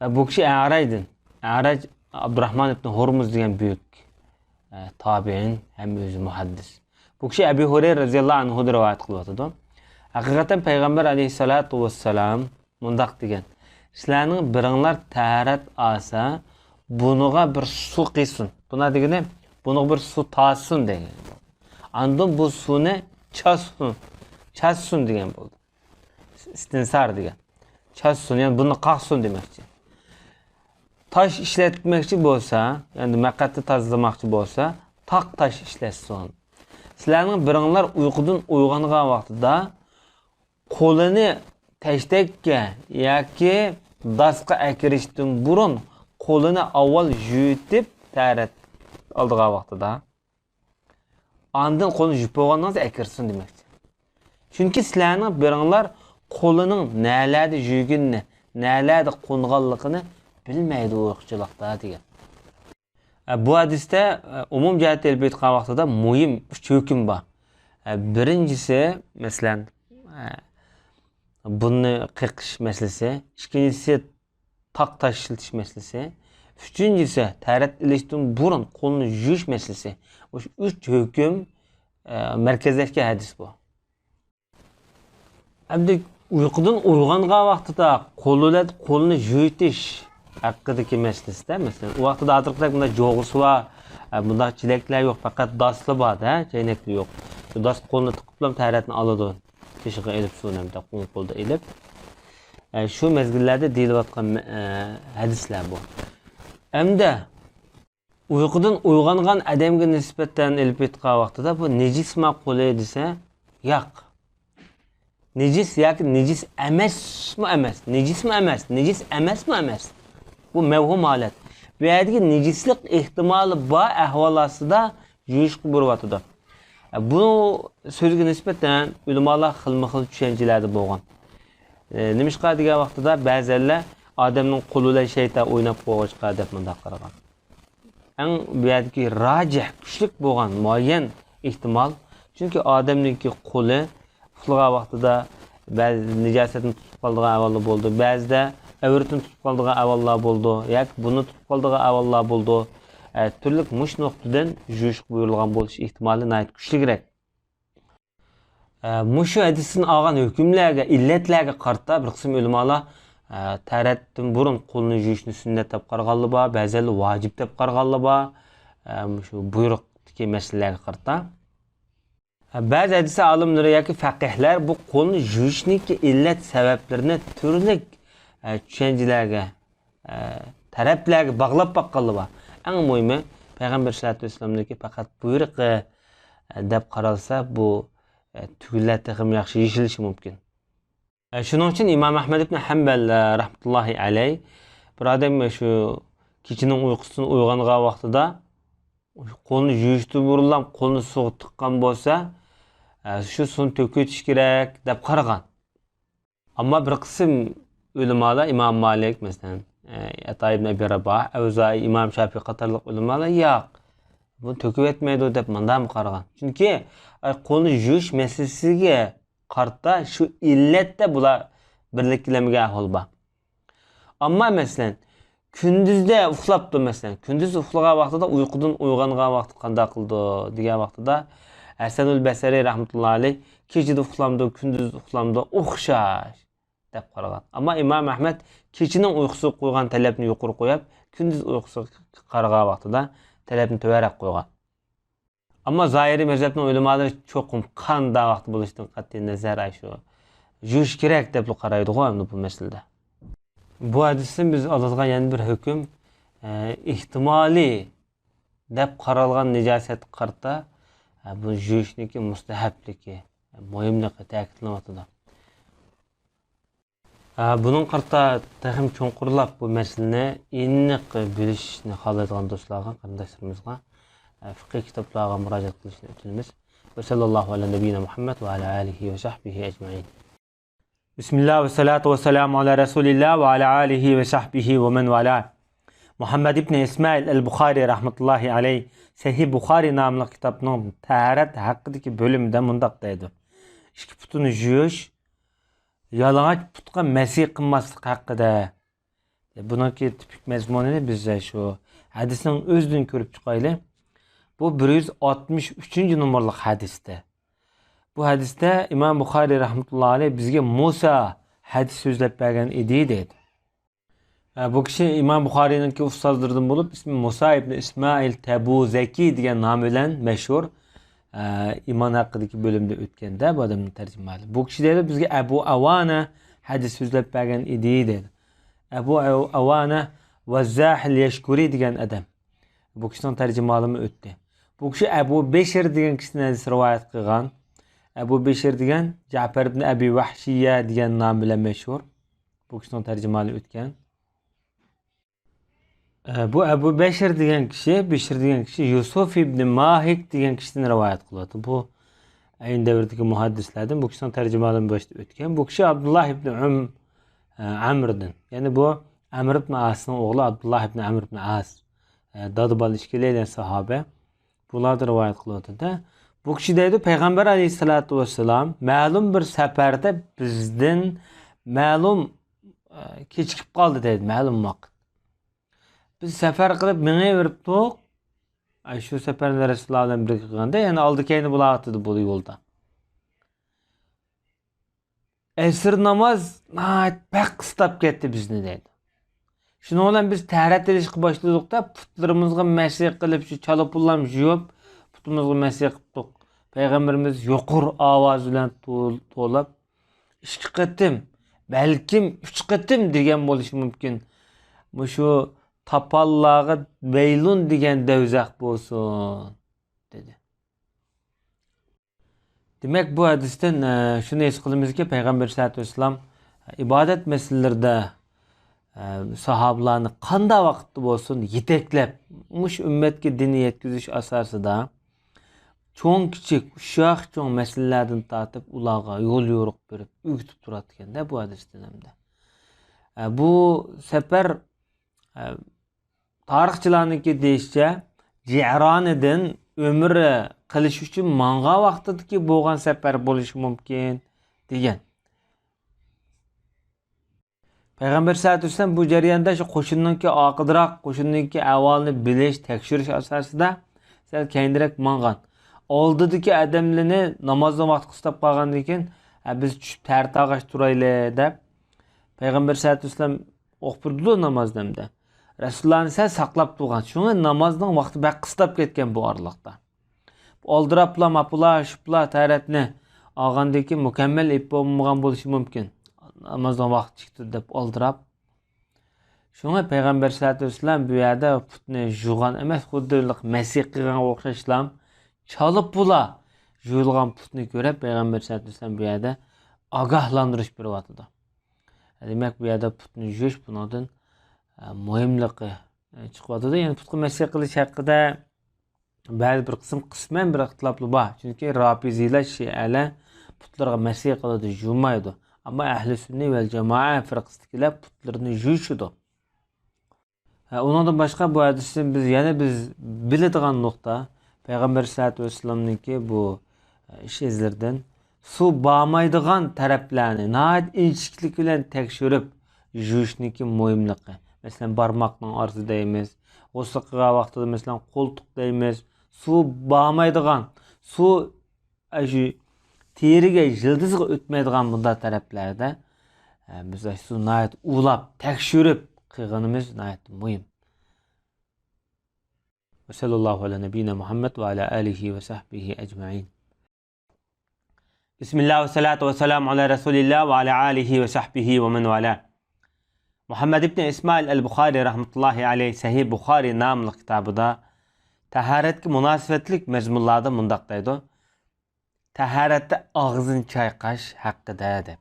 ئە، بۇ كىشى ئەرەجدىن. ئەرەج ئابدۇراھمان ئىبنى ھۇرمۇز دېگەن بۈيۈك، ئە، تابىئىن ھەم ئۆزى مۇھەددىس. بۇ كىشى ئەبى ھۇرەيرە رەزىياللاھۇ ئەنھۇدىن رىۋايەت قىلىۋاتىدۇ. ھەقىقەتەن پەيغەمبەر ئەلەيھىسسالاتۇ ۋەسسالام مۇنداق دېگەن، سىلەرنىڭ بىرىڭلار تەھارەت ئالسا، بۇنىڭغا بىر سۇ قۇيسۇن. بۇنىڭ دېگىنى، بۇنىڭغا بىر سۇ تارتسۇن دېگەن. ئاندىن بۇ سۇنى چاچسۇن، چاچسۇن دېگەن بولدى. ئىستىنسار دېگەن. چاچسۇن، يەنى بۇنى قاقسۇن دېمەكچى. تاش ئىشلەتمەكچى بولسا، يەنى مەقئەتنى تازىلىماقچى بولسا، تاق تاش ئىشلەتسۇن. سىلەرنىڭ بىرىڭلار ئۇيقۇدىن ئويغانغان ۋاقتىدا قولىنى تەشتەككە ياكى داسقا ئەكىرىشتىن بۇرۇن قولىنى ئاۋۋال يۇيۇۋېتىپ تەھارەت ئالىدىغان ۋاقتىدا، ئاندىن قولىنى يۇيۇپ بولغاندىن كېيىن ئەكىرسۇن دېمەكچى. چۈنكى سىلەرنىڭ بىرىڭلار قولىنىڭ نەلەردە يۇيغىنىنى، نەلەردە قونغانلىقىنى بىلمەيدۇ ئۇيقۇچىلىقتا دېگەن. ئە، بۇ ھەدىستە، ئە، ئومۇم جەھەتتە ئېلىپ ئېيتقان ۋاقتىدا مۇھىم ئۈچ ھۆكۈم بار. ئە، بىرىنچىسى، مەسىلەن، ئە، بۇرنى قېقىش مەسىلىسى، ئىككىنچىسى، تاق تاش ئىشلىتىش مەسىلىسى، ئۈچىنچىسى، تەھارەت ئېلىشتىن بۇرۇن قولنى يۇيۇش مەسىلىسى. مۇشۇ ئۈچ ھۆكۈم، ئە، مەركەزلەشكەن ھەدىس بۇ. ئەمدى ئۇيقۇدىن ئويغانغان ۋاقتىدا قول بىلەن قولنى يۇيۇۋېتىش ھەققىدىكى مەسىلىسىدە، مەسىلەن، ئۇ ۋاقتىدا ھازىرقىدەك مۇنداق جوغىسى بار، ئە، مۇنداق چېلەكلەر يوق، پەقەت داسلا بار-دە، چەينەكلەر يوق. شۇ داس قولنى تىقىپلا تەھارەتنى ئالىدۇ. قېشىغا ئېلىپ سۇنى ھەمدە ئوڭ قولدا ئېلىپ، ئە، شۇ مەزگىللەردە دېيىلىۋاتقان، ئە، ھەدىسلەر بۇ. ئەمدى ئۇيقۇدىن ئويغانغان ئادەمگە نىسبەتەن ئېلىپ ئېيتقان ۋاقتىدا بۇ نىجىسما قولى دېسە، ياق. نىجىس ياكى نىجىس ئەمەسمۇ ئەمەس، نىجىسمۇ ئەمەس، نىجىس ئەمەسمۇ ئەمەس. بۇ مەۋھۇم ھالەت. بۇ يەردىكى نىجىسلىق ئېھتىمالى بار ئەھۋال ئاستىدا يۇيۇشقا بۇيرۇۋاتىدۇ. بۇ سۆزگە نىسبەتەن ئۆلىمالار خىلمۇ خىل چۈشەنچىلەردە بولغان. نېمىشقا دېگەن ۋاقتىدا بەزەنلەر ئادەمنىڭ قولى بىلەن شەيتان ئويناپ قويغاچقا دەپ مۇنداق قارىغان. ئەڭ بۇ يەردىكى راجىھ، كۈچلۈك بولغان مۇئەييەن ئېھتىمال، چۈنكى ئادەمنىڭكى قولى ئۇخلىغان ۋاقتىدا بەزى نىجاسەتنى تۇتۇپ قالىدىغان ئەھۋاللار بولىدۇ، بەزىدە ئەۋرىتىنى تۇتۇپ قالىدىغان ئەھۋاللار بولىدۇ ياكى بۇرنىنى تۇتۇپ قالىدىغان ئەھۋاللار بولىدۇ. ئە، تۈرلۈك مۇشۇ نۇقتىدىن يۇيۇشقا بۇيرۇلغان بولۇش ئېھتىمالى ناھايىتى كۈچلۈكرەك. ئە، مۇشۇ ھەدىستىن ئالغان ھۆكۈملەرگە، ئىللەتلەرگە قارىتا بىر قىسىم ئۆلىمالار، ئە، تەھارەتتىن بۇرۇن قولنى يۇيۇشنى سۈننەت دەپ قارىغانلار بار، بەزىلەر ۋاجىپ دەپ قارىغانلار بار. ئە، مۇشۇ بۇيرۇقتىكى مەسىلىلەرگە قارىتا. ئە، بەزى ھەدىس ئالىملىرى ياكى فەقىھلەر بۇ قولنى يۇيۇشنىڭكى ئىللەت سەۋەبلىرىنى تۈرلۈك، ئە، چۈشەنچىلەرگە، ئە، تەرەپلەرگە باغلاپ باققانلار بار. ئەڭ مۇھىمى، پەيغەمبەر ئەلەيھىسسالاتۇ ۋەسسالامنىڭكى پەقەت بۇيرۇقى، ئە، دەپ قارالسا، بۇ، ئە، تۈگۈنلەر تېخىمۇ ياخشى يېشىلىشى مۇمكىن. ئە، شۇنىڭ ئۈچۈن ئىمام ئەھمەد ئىبن ھەمبەل، ئە، رەھمەتۇللاھى ئەلەي، بىر ئادەم شۇ كېچىنىڭ ئۇيقۇسىدىن ئويغانغان ۋاقتىدا قولنى يۇيۇشتىن بۇرۇنلا قولنى سۇغا تىققان بولسا، ئە، شۇ سۇنى تۆكۈۋېتىش كېرەك دەپ قارىغان. ئەمما بىر قىسىم ئۆلىمالار، ئىمام مالىك، مەسىلەن، ئەتا ئىبن ئەبى راباھ، ئەۋزائىي، ئىمام شافىئىي قاتارلىق ئۆلىمالار، ياق، بۇنى تۆكۈۋەتمەيدۇ دەپ مۇنداقمۇ قارىغان. چۈنكى، ئاي، قولنى يۇيۇش مەسىلىسىگە قارىتا شۇ ئىللەتتە بۇلار بىرلىككە كېلەلمىگەن ئەھۋال بار. ئەمما، مەسىلەن، كۈندۈزدە ئۇخلاپتۇ، مەسىلەن، كۈندۈز ئۇخلىغان ۋاقتىدا، ئۇيقۇدىن ئويغانغان ۋاقتىدا قانداق قىلىدۇ دېگەن ۋاقتىدا، ھەسەنۇل بەسرى رەھمەتۇللاھى ئەلەيھ، كېچىدە ئۇخلامدۇ، كۈندۈز ئۇخلامدۇ، ئوخشاش دەپ قارىغان. ئەمما ئىمام ئەھمەد كېچىنىڭ ئۇيقۇسىغا قويغان تەلەپنى يۇقىرى قويۇپ، كۈندۈز ئۇيقۇسىغا قارىغان ۋاقتىدا تەلەپنى تۆۋەنرەك قويغان. ئەمما زاھىرىي مەزھەپنىڭ ئۆلىمالىرى چوقۇم قانداق ۋاقىت بولۇشىدىن قەتئىينەزەر، ئاشۇ يۇيۇش كېرەك دەپلا قارايدىغۇ ئەمدى بۇ مەسىلىدە. بۇ ھەدىستىن بىز ئالىدىغان يەنە بىر ھۆكۈم، ئە، ئېھتىمالىي دەپ قارالغان نىجاسەتكە قارىتا، ئە، بۇنى يۇيۇشنىڭكى مۇستەھەبلىكى، مۇھىملىقى تەكىتلىنىۋاتىدۇ. ئە، بۇنىڭغا قارىتا تېخىمۇ چوڭقۇرلاپ بۇ مەسىلىنى ئېنىق بىلىشنى خالايدىغان دوستلارغا، قېرىنداشلىرىمىزغا، ئە، فىقھىي كىتابلارغا مۇراجىئەت قىلىشنى ئۆتۈنىمىز. ۋەسەللاللاھۇ ئەلە نەبىييىنا مۇھەممەد ۋە ئەلە ئالىھى ۋە سەھبىھى ئەجمەئىن. بىسمىللا ۋەسسالاتۇ ۋەسسالامۇ ئەلا رەسۇلىللا ۋە ئەلا ئالىھى ۋە سەھبىھى ۋە مەن ۋالا. مۇھەممەد ئىبنى ئىسمائىل ئەل بۇخارى رەھمەتۇللاھى ئەلەيھ سەھىھ بۇخارى ناملىق كىتابنىڭ تەھارەت ھەققىدىكى بۆلۈمىدە مۇنداق دەيدۇ: ئىككى پۇتىنى يۇيۇش، يالىڭاچ پۇتقا مەسىھ قىلماسلىق ھەققىدە. بۇنىڭكى تىپىك مەزمۇنىنى بىز شۇ ھەدىسنىڭ ئۆزىدىن كۆرۈپ چىقايلى. بۇ بىر يۈز ئاتمىش ئۈچىنچى نومۇرلۇق ھەدىستە. بۇ ھەدىستە ئىمام بۇخارىي رەھمەتۇللاھى ئەلەيھ بىزگە مۇسا ھەدىس سۆزلەپ بەرگەن ئىدى، دەيدۇ. ئە، بۇ كىشى ئىمام بۇخارىينىڭكى ئۇستازلىرىدىن بولۇپ، ئىسمى مۇسا ئىبن ئىسمائىل تەبۇزەكى دېگەن نامى بىلەن مەشھۇر. ئە، ئىمان ھەققىدىكى بۆلۈمدە ئۆتكەندە بۇ ئادەمنىڭ تەرجىمىھالى. بۇ كىشى دەيدۇ، بىزگە ئەبۇ ئاۋانە ھەدىس سۆزلەپ بەرگەن ئىدى، دەيدۇ. ئەبۇ ئاۋانە ۋەززاھىل يەشكۇرى دېگەن ئادەم. بۇ كىشىنىڭ تەرجىمىھالىمۇ ئۆتتى. بۇ كىشى ئەبۇ بەشىر دېگەن كىشىدىن ھەدىس رىۋايەت قىلغان. ئەبۇ بەشىر دېگەن جەپەر ئىبن ئەبى ۋەھشىيە دېگەن نام بىلەن مەشھۇر. بۇ كىشىنىڭ تەرجىمىھالى ئۆتكەن. ئە، بۇ ئەبۇ بەشىر دېگەن كىشى، بەشىر دېگەن كىشى يۈسۈف ئىبنى ماھىك دېگەن كىشىدىن رىۋايەت قىلىۋاتىدۇ. بۇ ئەينى دەۋردىكى مۇھەددىسلەردىن، بۇ كىشىنىڭ تەرجىمىھالىمۇ باشتا ئۆتكەن. بۇ كىشى ئابدۇللا ئىبنى ئۇم-، ئە، ئەمردىن. يەنى بۇ ئەمر ئىبنى ئاسنىڭ ئوغلى ئابدۇللا ئىبنى ئەمر ئىبنى ئاس ئە، دادا بالا ئىككىلەيلەن ساھابە. بۇلاردىن رىۋايەت قىلىۋاتىدۇ. بۇ كىشى دەيدۇ، پەيغەمبەر ئەلەيھىسسالاتۇ ۋەسسالام مەلۇم بىر سەپەردە بىزدىن مەلۇم، ئە، كېچىكىپ قالدى دەيدۇ، مەلۇم ۋاقىت. بىز سەپەر قىلىپ مېڭىۋېرىپتۇق. ئاي، شۇ سەپەرنى رەسۇلۇللا بىلەن بىرگە قىلغاندا، يەنە ئالدى كەينى بولۇۋاتىدۇ بۇ يولدا. ئەسىر ناماز ناھايىتى بەك قىستاپ كەتتى بىزنى دەيدۇ. شۇنىڭ بىلەن بىز تەھارەت ئېلىشقا باشلىدۇق-دە، پۇتلىرىمىزغا مەسىح قىلىپ، شۇ چالا-پۇلام يۇيۇپ، پۇتىمىزغا مەسىھ قىپتۇق. پەيغەمبىرىمىز يۇقىرى ئاۋاز بىلەن تو-، توۋلاپ، ئىككى قېتىم، بەلكىم ئۈچ قېتىم دېگەن بولۇشى مۇمكىن. مۇشۇ تاپانلارغا ۋەيلۇن دېگەن دەۋزەخ بولسۇن، دېدى. دېمەك، بۇ ھەدىستىن، ئە، شۇنى ھېس قىلىمىزكى، پەيغەمبەر سەللەللاھۇ ئەلەيھى ۋەسەللەم ئىبادەت مەسىلىلىرىدە، ئە، ساھابىلارنى قانداق ۋاقىتتا بولسۇن يېتەكلەپ، مۇشۇ ئۈممەتكە دىننى يەتكۈزۈش ئاساسىدا چوڭ-كىچىك، ئۇششاق-چوڭ مەسىلىلەردىن تارتىپ ئۇلارغا يول-يورۇق بېرىپ، ئۆگىتىپ تۇراتتىكەن-دە بۇ ھەدىستىن ھەمدە. ئە، بۇ سەپەر، ئە، تارىخچىلارنىڭكى دېيىشىچە، جىئرانىدىن ئۆمرە قىلىش ئۈچۈن ماڭغان ۋاقتىدىكى بولغان سەپەر بولۇشى مۇمكىن، دېگەن. پەيغەمبەر سەللەللاھۇ ئەلەيھى ۋەسەللەم بۇ جەرياندا شۇ قوشۇننىڭكى ئارقىدىراق، قوشۇننىڭكى ئەھۋالىنى بىلىش، تەكشۈرۈش ئاساسىدا سەل كەينىرەك ماڭغان. ئالدىدىكى ئادەملىرىنى نامازنىڭ ۋاقتى قىستاپ قالغاندىن كېيىن، «ھە، بىز چۈشۈپ تەرەت ئالغاچ تۇرايلى» دەپ، پەيغەمبەر سەللەللاھۇ ئەلەيھى ۋەسەللەم ئوقۇپ بېرىدۇ نامازنى ئەمدى. رەسۇلۇللانى سەل ساقلاپ تۇرغان. شۇڭا نامازنىڭ ۋاقتى بەك قىستاپ كەتكەن بۇ ئارىلىقتا. ئالدىراپلا، ماپۇلا، شۇپلا تەرەتنى ئالغاندىن كېيىن مۇكەممەل ئېلىپ بولمىغان بولۇشى مۇمكىن. نامازنىڭ ۋاقتى چىقتى دەپ ئالدىراپ. شۇڭا پەيغەمبەر سەللەللاھۇ ئەلەيھى ۋەسەللەم بۇ يەردە پۇتنى يۇغان ئەمەس، خۇددى مەسىھ قىلغانغا ئوخشاشلا چالا-پۇلا يۇيۇلغان پۇتنى كۆرۈپ، پەيغەمبەر سەللەللاھۇ ئەلەيھى ۋەسەللەم بۇ يەردە ئاگاھلاندۇرۇش بېرىۋاتىدۇ. دېمەك، بۇ يەردە پۇتنى يۇيۇش بۇنىڭدىن، ئە، مۇھىملىقى، ئە، چىقىۋاتىدۇ. يەنى پۇتقا مەسىھ قىلىش ھەققىدە بەزى بىر قىسىم قىسمەن بىر ئىختىلاپلار بار. چۈنكى رافىزىيلار، شىئەلەر پۇتلىرىغا مەسىھ قىلىدۇ، يۇمايدۇ. ئەمما ئەھلى سۈننە ۋەل جامائە فىرقىسىدىكىلەر پۇتلىرىنى يۇيۇشىدۇ. ھە، ئۇنىڭدىن باشقا بۇ ھەدىستىن بىز يەنە بىز بىلىدىغان نۇقتا، پەيغەمبەر سەللەللاھۇ ئەلەيھى ۋەسەللەمنىڭكى بۇ، ئە، ئىش ئىزلىرىدىن سۇ بارمايدىغان تەرەپلەرنى ناھايىتى ئىنچىكىلىك بىلەن تەكشۈرۈپ يۇيۇشنىڭكى مۇھىملىقى. مەسىلەن، بارماقنىڭ ئارىسى دەيمىز، غۇسۇل قىلغان ۋاقتىدا، مەسىلەن، قولتۇق دەيمىز، سۇ بارمايدىغان، سۇ ئاشۇ تېرىگە، يىلتىزىغا ئۆتمەيدىغان بۇنداق تەرەپلەردە، ئە، بىز ئاشۇ ناھايىتى ئۇلاپ، تەكشۈرۈپ قىلغىنىمىز ناھايىتى مۇھىم. وصلى الله على نبينا محمد وعلى آله وصحبه أجمعين. بسم الله والصلاة والسلام على رسول الله وعلى آله وصحبه ومن والاه. مۇھەممەد ئىبنى ئىسمائىل ئەل بۇخارى رەھمەتۇللاھى ئەلەيھ سەھىھ بۇخارى ناملىق كىتابىدا تاھارەتكە مۇناسىۋەتلىك مەزمۇنلاردا مۇنداق دەيدۇ، تاھارەتتە ئاغزىنى چايقاش ھەققىدە دەپ.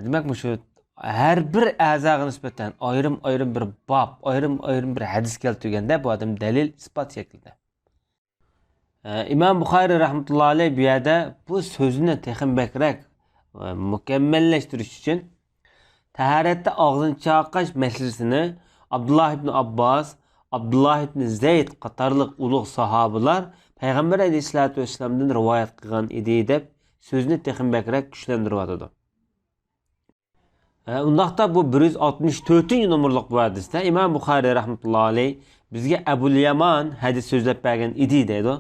دېمەك، مۇشۇ ھەر بىر ئەزاغا نىسبەتەن ئايرىم-ئايرىم بىر باب، ئايرىم-ئايرىم بىر ھەدىس كەلتۈرگەندە، بۇ ئادەم دەلىل، ئىسپات شەكلىدە. ئە، ئىمام بۇخارى رەھمەتۇللا ئەلەيھ بۇ يەردە بۇ سۆزنى تېخىمۇ بەكرەك، ئە، مۇكەممەللەشتۈرۈش ئۈچۈن تاھارەتتە ئاغزىنى چايقاش مەسىلىسىنى ئابدۇللا ئىبن ئابباس، ئابدۇللا ئىبن زەيد قاتارلىق ئۇلۇغ ساھابىلار پەيغەمبەر ئەلەيھىسسالاتۇ ۋەسسالامدىن رىۋايەت قىلغان ئىدى دەپ سۆزنى تېخىمۇ بەكرەك كۈچلەندۈرۈۋاتىدۇ. ھە، ئۇنداقتا بۇ بىر يۈز ئاتمىش تۆتىنچى نومۇرلۇق بۇ ھەدىستە ئىمام بۇخارى رەھمەتۇللا ئەلەيھ بىزگە ئەبۇل يامان ھەدىس سۆزلەپ بەرگەن ئىدى دەيدۇ.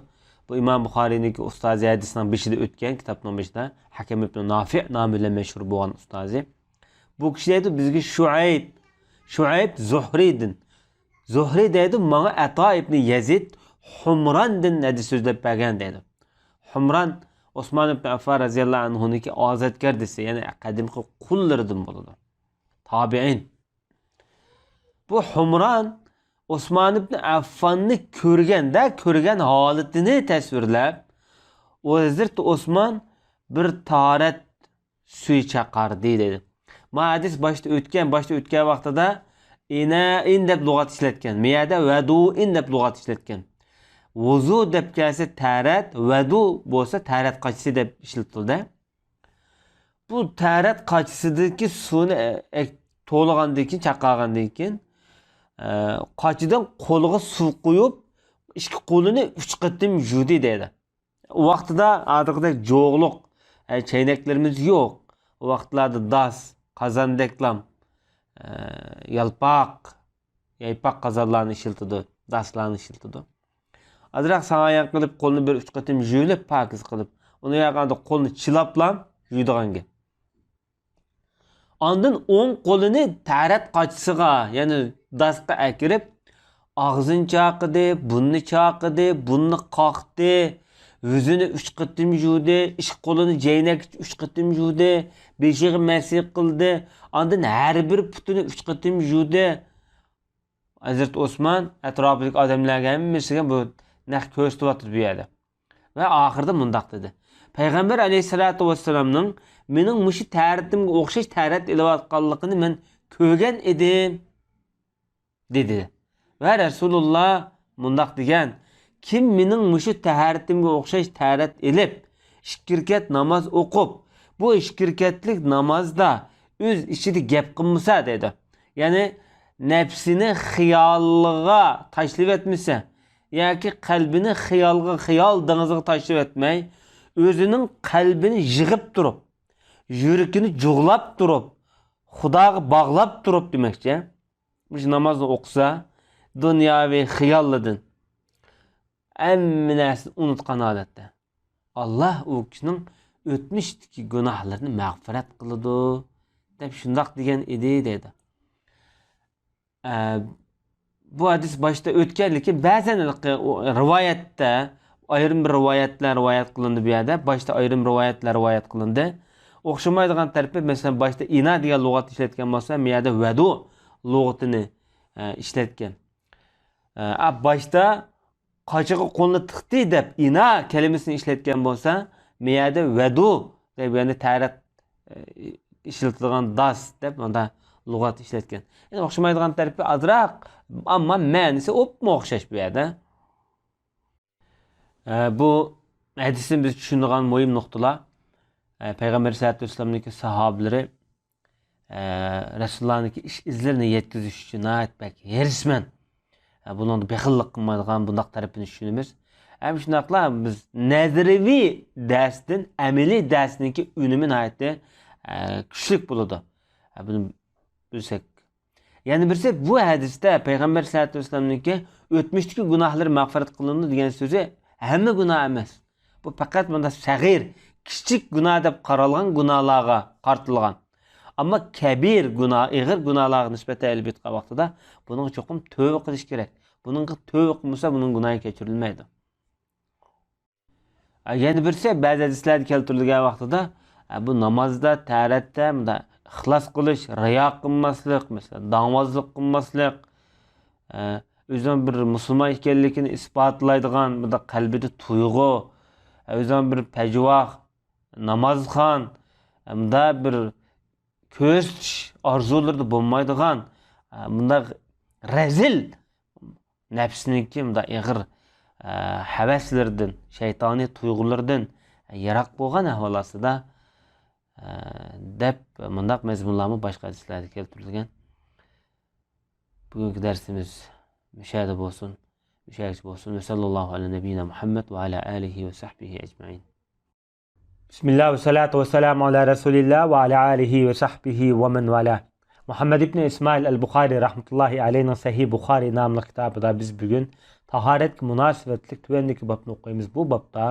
بۇ ئىمام بۇخارىنىڭكى ئۇستازى، ھەدىسنىڭ بېشىدا ئۆتكەن، كىتابنىڭ بېشىدا ھەكىم ئىبن نافىئ نامى بىلەن مەشھۇر بولغان ئۇستازى. بۇ كىشى دەيدۇ، بىزگە شۇئەيب، شۇئەيب زۇھرىدىن، زۇھرى دەيدۇ، ماڭا ئەتا ئىبن يەزىد ھۇمراندىن ھەدىس سۆزلەپ بەرگەن دەيدۇ. ھۇمران ئوسمان ئىبن ئەففان رەزىياللاھۇ ئەنھۇنىڭكى ئازادگەردىسى، يەنى قەدىمكى قۇللىرىدىن بولىدۇ. تابىئىن. بۇ ھۇمران ئوسمان ئىبن ئەففاننى كۆرگەندە، كۆرگەن ھالىتىنى تەسۋىرلەپ، ئۇ ھەزرىتى ئوسمان بىر تارەت سۈيى چاقاردى دەيدۇ. ما ھەدىس باشتا ئۆتكەن، باشتا ئۆتكەن ۋاقتىدا ئىنائىن دەپ لۇغەت ئىشلەتكەن. مىيەدە ۋەدۇئىن دەپ لۇغەت ئىشلەتكەن. ۋۇزۇ دەپ كەلسە تەرەت، ۋەدۇ بولسا تەرەت قاچىسى دەپ ئىشلىتىلدى. بۇ تەرەت قاچىسىدىكى سۇنى ئە-، ئەك-، تولىغاندىن كېيىن، چاقارغاندىن كېيىن، ئە، قاچىدىن قولىغا سۇ قۇيۇپ، ئىككى قولىنى ئۈچ قېتىم يۇدى دەيدۇ. ئۇ ۋاقتىدا ھازىرقىدەك جوغلۇق، ئە، چەينەكلىرىمىز يوق. ئۇ ۋاقىتلاردا داس، قازاندەكلام، ئە، يالپاق، يايپاق قازانلارنى ئىشلىتىدۇ، داسلارنى ئىشلىتىدۇ. ئازراق ساڭايان قىلىپ، قولنى بىر ئۈچ قېتىم يۇيۇلۇپ، پاكىز قىلىپ، ئۇنى ياقاندا قولنى چىلاپلا يۇيىدىغان گەپ. ئاندىن ئوڭ قولىنى تەرەت قاچىسىغا، يەنى داسقا ئەكىرىپ، ئاغزىنى چاقىدى، بۇرنىنى چاقىدى، بۇرنىنى قاقتى، يۈزىنى ئۈچ قېتىم يۇدى، ئىككى قولىنى جەينەك ئۈچ قېتىم يۇدى، بېشىغا مەسىھ قىلدى، ئاندىن ھەر بىر پۇتىنى ئۈچ قېتىم يۇدى. ھەزرىتى ئوسمان ئەتراپىدىكى ئادەملەرگە ھەممىسىگە بۇ نەق كۆرسىتىۋاتىدۇ بۇ يەردە. ۋە ئاخىرىدا مۇنداق دېدى: پەيغەمبەر ئەلەيھىسسالاتۇ ۋەسسالامنىڭ مېنىڭ مۇشۇ تەرىتىمگە ئوخشاش تەرىت ئېلىۋاتقانلىقىنى مەن كۆرگەن ئىدىم، دېدى. ۋە رەسۇلۇللا مۇنداق دېگەن: كىم مېنىڭ مۇشۇ تەھارىتىمگە ئوخشاش تەھارەت ئېلىپ، ئىككى رەكەت ناماز ئوقۇپ، بۇ ئىككى رەكەتلىك نامازدا ئۆز ئىچىدە گەپ قىلمىسا، دەيدۇ. يەنى نەپسىنى خىيالىغا تاشلىۋەتمىسە، ياكى قەلبىنى خىيالغا، خىيال دېڭىزىغا تاشلىۋەتمەي، ئۆزىنىڭ قەلبىنى يىغىپ تۇرۇپ، يۈرىكىنى جۇغلاپ تۇرۇپ، خۇداغا باغلاپ تۇرۇپ دېمەكچى. مۇشۇ نامازنى ئوقۇسا، دۇنياۋى خىياللىدىن ھەممە نەرسىنى ئۇنتقان ھالەتتە، ئاللا ئۇ كىشىنىڭ ئۆتمۈشتىكى گۇناھلىرىنى مەغپىرەت قىلىدۇ، دەپ شۇنداق دېگەن ئىدى، دەيدۇ. ئە، بۇ ھەدىس باشتا ئۆتكەن، لېكىن بەزەن رىۋايەتتە، ئايرىم بىر رىۋايەتلەر رىۋايەت قىلىندى بۇ يەردە. باشتا ئايرىم رىۋايەتلەر رىۋايەت قىلىندى. ئوخشىمايدىغان تەرىپى، مەسىلەن، باشتا ئىنا دېگەن لۇغەتنى ئىشلەتكەن بولسا، بۇ يەردە ۋەدۇ لۇغىتىنى، ئە، ئىشلەتكەن. ئە، باشتا قاچىغا قولنى تىقتى دەپ ئىنا كەلىمىسىنى ئىشلەتكەن بولسا، مەيەدە ۋەدۇ دەپ يەنە تەرەت، ئە، ئىشلىتىدىغان داس دەپ ماندا لۇغەت ئىشلەتكەن. يەنى ئوخشىمايدىغان تەرىپى ئازراق، ئەمما مەنىسى ئوپمۇ ئوخشاش بۇ يەردە. ئە، بۇ ھەدىستىن بىز چۈشىنىدىغان مۇھىم نۇقتىلار، ئە، پەيغەمبەر سەللەللاھۇ ئەلەيھى ۋەسەللەمنىڭكى ساھابىلىرى ئە، رەسۇلۇللانىڭكى ئىش ئىزلىرىنى يەتكۈزۈش ئۈچۈن ناھايىتى بەك ھېرىسمەن. ئە، بۇنىڭدا بېخىللىق قىلمايدىغان بۇنداق تەرىپىنى چۈشىنىمىز. ھەم شۇنداقلا بىز نەزەرىي دەرستىن ئەمەلىي دەرسنىڭكى ئۈنۈمى ناھايىتى، ئە، كۈچلۈك بولىدۇ. ئە، بۇنى بىلسەك. يەنە بىرسى، بۇ ھەدىستە پەيغەمبەر سەللەللاھۇ ئەلەيھى ۋەسەللەمنىڭكى ئۆتمۈشتىكى گۇناھلىرى مەغپىرەت قىلىنىدۇ دېگەن سۆزى ھەممە گۇناھ ئەمەس. بۇ پەقەت مۇنداق سەغىر، كىچىك گۇناھ دەپ قارالغان گۇناھلارغا قارىتىلغان. ئەمما كەبىر گۇناھ، ئېغىر گۇناھلارغا نىسبەتەن ئېلىپ ئېيتقان ۋاقتىدا بۇنىڭغا چوقۇم تۆۋە قىلىش كېرەك. بۇنىڭغا تۆۋە قىلمىسا، بۇنىڭ گۇناھى كەچۈرۈلمەيدۇ. ئە، يەنە بىرسى، بەزى ھەدىسلەردە كەلتۈرۈلگەن ۋاقتىدا، ئە، بۇ نامازدا، تەرەتتە مۇنداق ئىخلاس قىلىش، رىيا قىلماسلىق، مەسىلەن، داڭۋازلىق قىلماسلىق، ئە، ئۆزىنىڭ بىر مۇسۇلمان ئىكەنلىكىنى ئىسپاتلايدىغان مۇنداق قەلبىدە تۇيغۇ، ئە، ئۆزىنىڭ بىر پەجۋاھ، نامازخان، ئە، مۇنداق بىر كۆرسىتىش ئارزۇلىرىدا بولمايدىغان، ئە، مۇنداق رەزىل نەپسىنىڭكى مۇنداق ئېغىر، ئە، ھەۋەسلىرىدىن، شەيتانىي تۇيغۇلىرىدىن يىراق بولغان ئەھۋال ئاستىدا، ئە، دەپ مۇنداق مەزمۇنلارمۇ باشقا ھەدىسلەردە كەلتۈرۈلگەن. بۈگۈنكى دەرسىمىز مۇشۇ يەردە بولسۇن، مۇشۇ يەرگىچە بولسۇن. ۋە سەللەللاھۇ ئەلە نەبىييىنا مۇھەممەد ۋە ئەلە ئالىھى ۋە سەھبىھى ئەجمەئىن. بىسمىللا ۋە سالاتۇ ۋە سالامۇ ئالا رەسۇلىللا ۋە ئالا ئالىھى ۋە سەھبىھى ۋە مەن ۋالا. مۇھەممەد ئىبنى ئىسمائىل ئەل بۇخارى رەھمەتۇللاھى ئەلەيھىنىڭ سەھىھ بۇخارى ناملىق كىتابىدا بىز بۈگۈن تاھارەتكە مۇناسىۋەتلىك تۆۋەندىكى بابنى ئوقۇيمىز. بۇ بابتا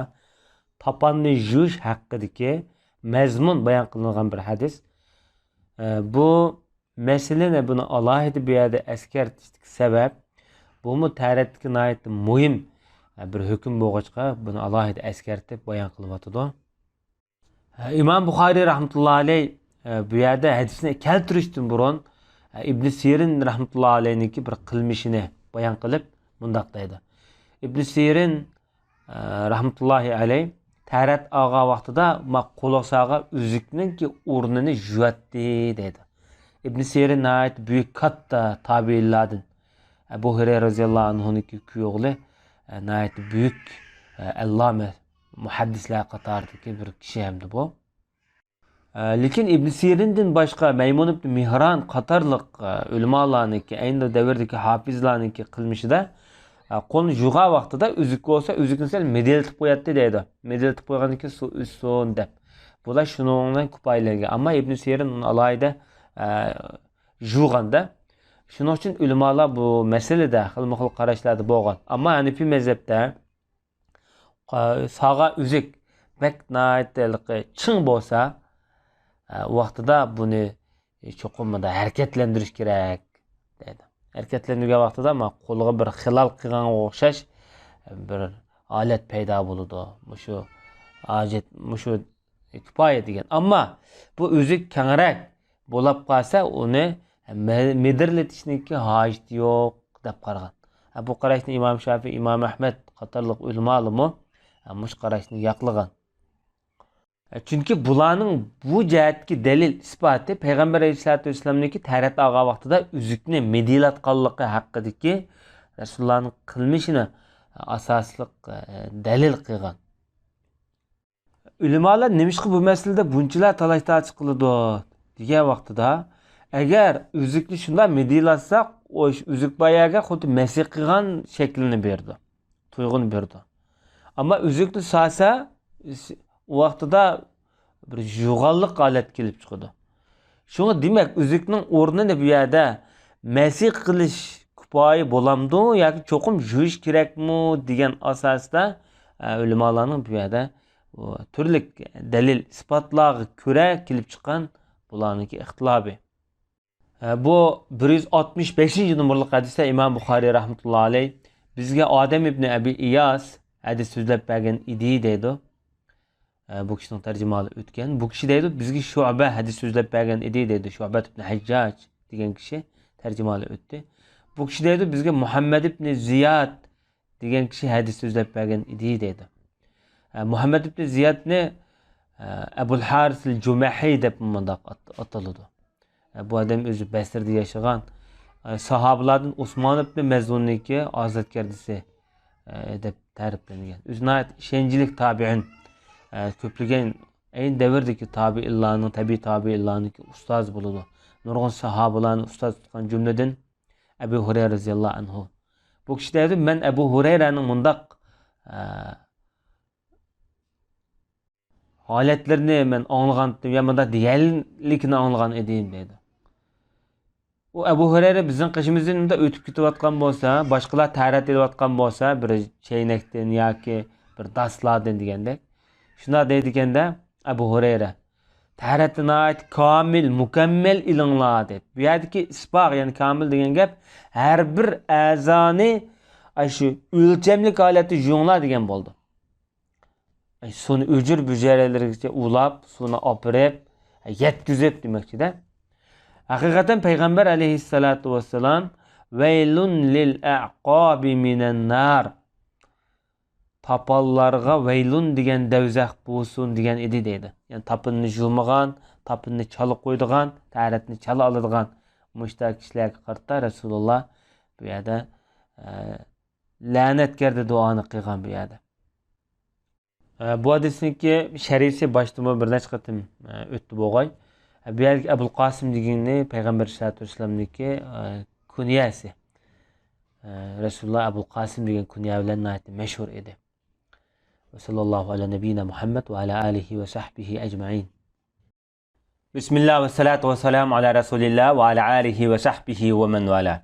تاپاننى يۇيۇش ھەققىدىكى مەزمۇن بايان قىلىنغان بىر ھەدىس. ئە، بۇ مەسىلىنى بۇنى ئالاھىدە بۇ يەردە ئەسكەرتىشتىكى سەۋەب، بۇمۇ تەرەتتىكى ناھايىتى مۇھىم، ئە، بىر ھۆكۈم بولغاچقا، بۇنى ئالاھىدە ئەسكەرتىپ بايان قىلىۋاتىدۇ. ئىمام بۇخارىي رەھمەتۇللا ئەلەي، ئە، بۇ يەردە ھەدىسنى كەلتۈرۈشتىن بۇرۇن، ئە، ئىبنى سىرىن رەھمەتۇللا ئەلەينىڭكى بىر قىلمىشىنى بايان قىلىپ مۇنداق دەيدۇ. ئىبنى سىرىن، ئە، رەھمەتۇللاھى ئەلەي تەرەت ئالغان ۋاقتىدا ما قول ئاساغا ئۈزۈكنىڭكى ئورنىنى يۇياتتى دەيدۇ. ئىبنى سىرىن ناھايىتى بۈيۈك كاتتا تابىئىنلاردىن. ئەبۇ ھۇرەيرە رەزىياللاھۇ ئەنھۇنىڭكى كۈيئوغلى، ئە، ناھايىتى بۈيۈك، ئە، ئەللامە مۇھەددىسلەر قاتارىدىكى بىر كىشى ھەمدە بۇ. ئە، لېكىن ئىبن سىرىندىن باشقا مەيمۇن ئىبن مېھران قاتارلىق، ئە، ئۆلىمالارنىڭكى، ئەينى دەۋردىكى ھاپىزلارنىڭكى قىلمىشىدا، ئە، قولنى يۇغان ۋاقتىدا ئۈزۈك بولسا، ئۈزۈكنى سەل مىدىرلىتىپ قوياتتى دەيدۇ. مىدىرلىتىپ قويغاندىن كېيىن سۇ ئۈزسۇن دەپ. بۇلار شۇنىڭ بىلەن كۇپايىلەنگەن. ئەمما ئىبن سىرىن ئۇنى ئالاھىدە، ئە، يۇغاندا. شۇنىڭ ئۈچۈن ئۆلىمالار بۇ مەسىلىدە خىلمۇ خىل قاراشلاردا بولغان. ئەمما ھەنىفىي مەزھەپتە، ئا، ساغا ئۈزۈك بەك ناھايىتى ھېلىقى چىڭ بولسا، ئا، ۋاقتىدا بۇنى چوقۇم مۇنداق ھەرىكەتلەندۈرۈش كېرەك دەيدۇ. ھەرىكەتلەندۈرگەن ۋاقتىدا ما قولىغا بىر خىلال قىلغانغا ئوخشاش بىر ھالەت پەيدا بولىدۇ. مۇشۇ ھاجەت، مۇشۇ كۇپايە دېگەن. ئەمما بۇ ئۈزۈك كەڭرەك بولاپ قالسا، ئۇنى مە-، مىدىرلىتىشنىڭكى ھاجىتى يوق دەپ قارىغان. ھە، بۇ قاراشنى ئىمام شافىئى، ئىمام ئەھمەد قاتارلىق ئۆلىمالىرىمۇ، ھە، مۇشۇ قاراشنى ياقلىغان. ھە، چۈنكى بۇلارنىڭ بۇ جەھەتتىكى دەلىل ئىسپاتى پەيغەمبەر ئەلەيھىسسالاتۇ ۋەسسالامنىڭكى تەرەت ئالغان ۋاقتىدا ئۈزۈكنى مىدىرلاتقانلىقى ھەققىدىكى رەسۇلۇللانىڭ قىلمىشىنى ئاساسلىق، ھە، دەلىل قىلغان. ئۆلىمالار نېمىشقا بۇ مەسىلىدە بۇنچىلا تالاش-تارتىش قىلىدۇ دېگەن ۋاقتىدا، ئەگەر ئۈزۈكنى شۇنداق مىدىرلاتساق، ئۇ ئۈزۈك بار يەرگە خۇددى مەسخ قىلغان شەكلىنى بېرىدۇ، تۇيغۇنى بېرىدۇ. ئەمما ئۈزۈكنى سالسا، ئۇ ۋاقتىدا بىر يوغانلىق ھالەت كېلىپ چىقىدۇ. شۇڭا دېمەك، ئۈزۈكنىڭ ئورنىنى بۇ يەردە مەسخ قىلىش كۇپايە بولامدۇ ياكى چوقۇم يۇيۇش كېرەكمۇ دېگەن ئاساستا، ئە، ئۆلىمالارنىڭ بۇ يەردە، ئۇ، تۈرلۈك دەلىل، ئىسپاتلارغا كۆرە كېلىپ چىققان بۇلارنىڭكى ئىختىلاپى. ئە، بۇ بىر يۈز ئاتمىش بەشىنچى نومۇرلۇق ھەدىستە ئىمام بۇخارىي رەھمەتۇللا ئەلەيھ بىزگە ئادەم ئىبنى ئەبى ئىياس ھەدىس سۆزلەپ بەرگەن ئىدى دەيدۇ. ئە، بۇ كىشىنىڭ تەرجىمىھالى ئۆتكەن. بۇ كىشى دەيدۇ، بىزگە شۇئبە ھەدىس سۆزلەپ بەرگەن ئىدى دەيدۇ. شۇئبەت ئىبنى ھەججاج دېگەن كىشى تەرجىمىھالى ئۆتتى. بۇ كىشى دەيدۇ، بىزگە مۇھەممەد ئىبنى زىياد دېگەن كىشى ھەدىس سۆزلەپ بەرگەن ئىدى دەيدۇ. ئە، مۇھەممەد ئىبنى زىيادنى، ئە، ئەبۇل ھارىسىل جۇمەھى دەپ مۇنداق ئات-، ئاتىلىدۇ. ئە، بۇ ئادەم ئۆزى بەسرىدە ياشىغان، ئە، ساھابىلاردىن ئوسمان ئىبنى مەزئۇننىڭكى ئازادگەردىسى، ئە، دەپ تەرىپلەنگەن. ئۆزى ناھايىتى ئىشەنچلىك تابىئىن، ئە، كۆپلىگەن ئەينى دەۋردىكى تابىئىنلارنىڭ، تەبىئىي تابىئىنلارنىڭكى ئۇستازى بولىدۇ. نۇرغۇن ساھابىلارنى ئۇستاز تۇتقان، جۈملىدىن ئەبۇ ھۇرەيرە رەزىياللاھۇ ئەنھۇ. بۇ كىشى دەيدۇ، مەن ئەبۇ ھۇرەيرەنىڭ مۇنداق، ئە، ھالەتلىرىنى مەن ئاڭلىغانتىم، يا مۇنداق دېگەنلىكىنى ئاڭلىغان ئىدىم دەيدۇ. ئۇ ئەبۇ ھۇرەيرە بىزنىڭ قېشىمىزدىن مۇنداق ئۆتۈپ كېتىۋاتقان بولسا، باشقىلار تەرەت ئېلىۋاتقان بولسا، بىر چەينەكتىن ياكى بىر داسلاردىن دېگەندەك، شۇنداق دەيدىكەندە، ئەبۇ ھۇرەيرە، تەرەتنى ناھايىتى كامىل، مۇكەممەل ئېلىڭلار دەيدۇ. بۇ يەردىكى ئىسباغ، يەنى كامىل دېگەن گەپ، ھەر بىر ئەزانى ئاشۇ ئۆلچەملىك ھالەتتە يۇيۇڭلار دېگەن بولىدۇ. ئاي، سۇنى ئۈجۈر بۈجەرلىرىگىچە ئۇلاپ، سۇنى ئاپىرىپ، يەتكۈزۈپ دېمەكچىدە. ھەقىقەتەن پەيغەمبەر ئەلەيھىسسالاتۇ ۋەسسالام، «ۋەيلۇن لىل ئەقابى مىنەن نار.» تاپانلارغا ۋەيلۇن دېگەن دەۋزەخ بولسۇن دېگەن ئىدى دەيدۇ. يەنى تاپىنىنى يۇمىغان، تاپىنىنى چالا قويىدىغان، تەرەتنى چالا ئالىدىغان مۇشۇنداق كىشىلەرگە قارىتا رەسۇلۇللا بۇ يەردە، ئە، لەنەتگەردە دۇئانى قىلغان بۇ يەردە. ئە، بۇ ھەدىسنىڭكى شەرھىسى باشتىمۇ بىر نەچچە قېتىم، ئە، ئۆتتى بولغاي. ئە، بۇ يەردىكى ئەبۇل قاسىم دېگىنى پەيغەمبەر ئەلەيھىسسالاتۇ ۋەسسالامنىڭكى، ئە، كۇنيەسى. ئە، رەسۇلۇللا ئەبۇل قاسىم دېگەن كۇنيە بىلەن ناھايىتى مەشھۇر ئىدى. ۋە ساللاللاھۇ ئەلا نەبىييىنا مۇھەممەد ۋە ئەلا ئالىھى ۋە سەھبىھى ئەجمەئىن. بىسمىللا ۋەسسالاتۇ ۋەسسالامۇ ئالا رەسۇلىللا ۋە ئالا ئالىھى ۋە سەھبىھى ۋە مەن ۋالا.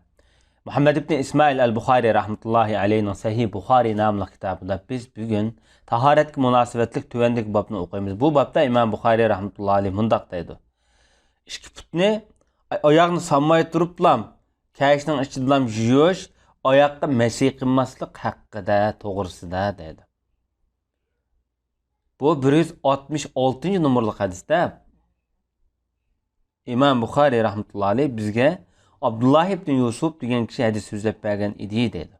مۇھەممەد ئىبنى ئىسمائىل ئەل بۇخارى رەھمەتۇللاھى ئەلەيھنىڭ سەھىھ بۇخارى ناملىق كىتابىدا بىز بۈگۈن تاھارەتكە مۇناسىۋەتلىك تۆۋەندىكى بابنى ئوقۇيمىز. بۇ بابتا ئىمام بۇخارى رەھمەتۇللاھى ئەلەيھ مۇنداق دەيدۇ: ئىككى پۇتنى، ئاياغنى سالماي تۇرۇپلا كەينىڭ ئىچىدىلا يۇيۇش، ئاياققا مەسخ قىلماسلىق ھەققىدە، توغرىسىدا دەيدۇ. بۇ بىر يۈز ئاتمىش ئالتىنچى نومۇرلۇق ھەدىستە ئىمام بۇخارى رەھمەتۇللا ئەلەيھ بىزگە ئابدۇللا ئىبنى يۈسۈپ دېگەن كىشى ھەدىس سۆزلەپ بەرگەن ئىدى دەيدۇ.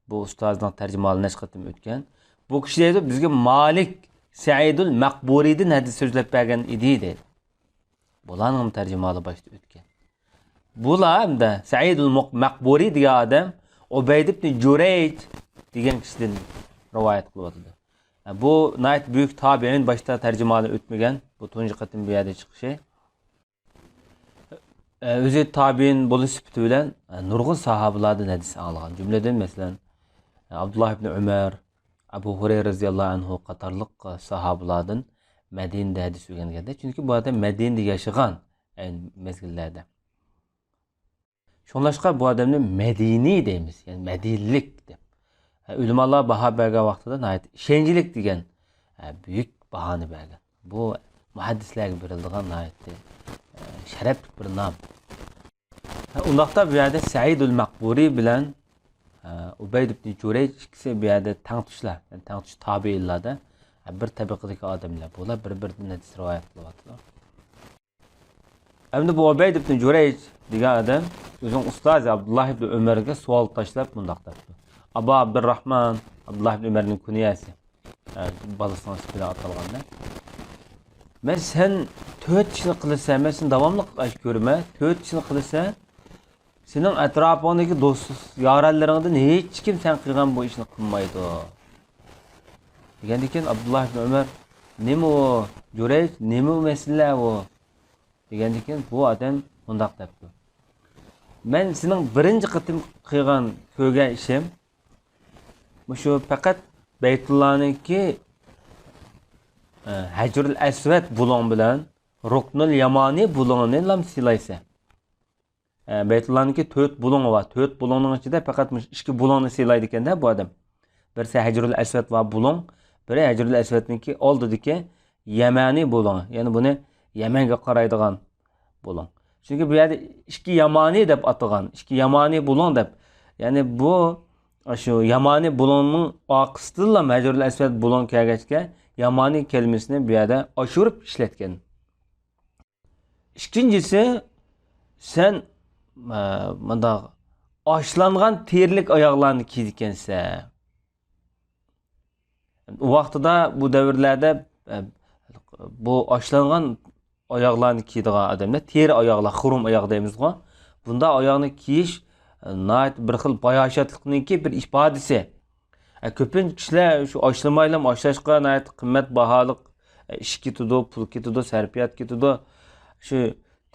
بۇ ئۇستازنىڭ تەرجىمىھالى نەچچە قېتىم ئۆتكەن. بۇ كىشى دەيدۇ، بىزگە مالىك سەئىدۇل مەقبۇرىدىن ھەدىس سۆزلەپ بەرگەن ئىدى دەيدۇ. بۇلارنىڭ تەرجىمىھالى باشتا ئۆتكەن. بۇلار ھەمدە سەئىدۇل مۇق-، مەقبۇرى دېگەن ئادەم ئۇبەيد ئىبنى جۇرەيج دېگەن كىشىدىن رىۋايەت قىلىۋاتىدۇ. بۇ ناھايىتى بۈيۈك تابىئىن، باشتا تەرجىمىھالى ئۆتمىگەن. بۇ تۇنجى قېتىم بۇ يەردە چىقىشى. ئۆزى تابىئىن بولۇش سۈپىتى بىلەن نۇرغۇن ساھابىلاردىن ھەدىس ئاڭلىغان. جۈملىدىن، مەسىلەن، ئابدۇللا ئىبنى ئۆمەر، ئەبۇ ھۇرەيرە رەزىياللاھۇ ئەنھۇ قاتارلىق ساھابىلاردىن مەدىنىدە ھەدىس ئۆگەنگەندە، چۈنكى بۇ ئادەم مەدىنىدە ياشىغان ئەينى مەزگىللەردە. شۇڭلاشقا بۇ ئادەمنى مەدىنىي دەيمىز، يەنى مەدىنىلىك دەپ. ھە، ئۆلىمالار باھا بەرگەن ۋاقتىدا ناھايىتى ئىشەنچلىك دېگەن، ھە، بۈيۈك باھانى بەرگەن. بۇ مۇھەددىسلەرگە بېرىلىدىغان ناھايىتى، ھە، شەرەپلىك بىر نام. ھە، ئۇنداقتا بۇ يەردە سەئىدۇل مەقبۇرى بىلەن، ھە، ئۇبەيد ئىبنى جۇرەيج ئىككىسى بۇ يەردە تەڭتۇشلار، يەنى تەڭتۇش تابىئىنلاردا، ھە، بىر تەبىقىدىكى ئادەملەر. بۇلار بىر-بىرىدىن ھەدىس رىۋايەت قىلىۋاتىدۇ. ئەمدى بۇ ئۇبەيد ئىبنى جۇرەيج دېگەن ئادەم ئۆزىنىڭ ئۇستازى ئابدۇللا ئىبنى ئۆمەرگە سوئال تاشلاپ مۇنداق دەپتۇ. ئابا ئابدۇرراھمان، ئابدۇللا ئىبنى ئۆمەرنىڭ كۇنيەسى. ئە، بالىسىنىڭ ئىسمى بىلەن ئاتالغاندا. مەن سەن تۆت ئىشنى قىلىسەن، مەن سېنى داۋاملىق ئاشۇ كۆرىمەن، تۆت ئىشنى قىلىسەن، سېنىڭ ئەتراپىڭدىكى دوست، يارەنلىرىڭدىن ھېچكىم سەن قىلغان بۇ ئىشنى قىلمايدۇ. دېگەندىكىن ئابدۇللا ئىبنى ئۆمەر، نېمە ئۇ؟ جۇرەيج، نېمە ئۇ مەسىلە ئۇ؟ دېگەندىكىن بۇ ئادەم مۇنداق دەپتۇ. مەن سېنىڭ بىرىنچى قېتىم قىلغان، كۆرگەن ئىشىم، مۇشۇ پەقەت بەيتۇللانىڭكى، ئە، ھەجرۇل ئەسۋەد بۇلۇڭ بىلەن رۇكنۇل يامانى بۇلۇڭىنىلا سىلايسەن. ئە، بەيتۇللانىڭكى تۆت بۇلۇڭى بار. تۆت بۇلۇڭنىڭ ئىچىدە پەقەت مۇشۇ ئىككى بۇلۇڭنى سىلايدىكەن-دە بۇ ئادەم. بىرسى ھەجرۇل ئەسۋەد بار بۇلۇڭ، بىرى ھەجرۇل ئەسۋەدنىڭكى ئالدىدىكى يەمەنى بۇلۇڭ. يەنى بۇنى يەمەنگە قارايدىغان بۇلۇڭ. چۈنكى بۇ يەردە ئىككى يامانى دەپ ئاتىغان، ئىككى يامانى بۇلۇڭ دەپ. يەنى بۇ، شۇ يامانى بۇلۇڭنىڭ ئارقىسىدىنلا ھەجرۇل ئەسۋەد بۇلۇڭ كەلگەچكە، يامانى كەلىمىسىنى بۇ يەردە ئاشۇرۇپ ئىشلەتكەن. ئىككىنچىسى، سەن، ئە، مۇنداق ئاشلانغان تېرىلىك ئاياغلارنى كىيىدىكەنسەن. ئۇ ۋاقتىدا، بۇ دەۋرلەردە، ئە، بۇ ئاشلانغان ئاياغلارنى كىيىدىغان ئادەملەر، تېرە ئاياغلار، خۇرۇم ئاياغ دەيمىزغۇ، بۇنداق ئاياغنى كىيىش، ئە، ناھايىتى بىر خىل باياشاتلىقنىڭكى بىر ئىپادىسى. ئە، كۆپىنچە كىشىلەر شۇ ئاشلىمايلا ئاشلاشقا ناھايىتى قىممەت باھالىق، ئە، ئىش كېتىدۇ، پۇل كېتىدۇ، سەرپىيات كېتىدۇ. شۇ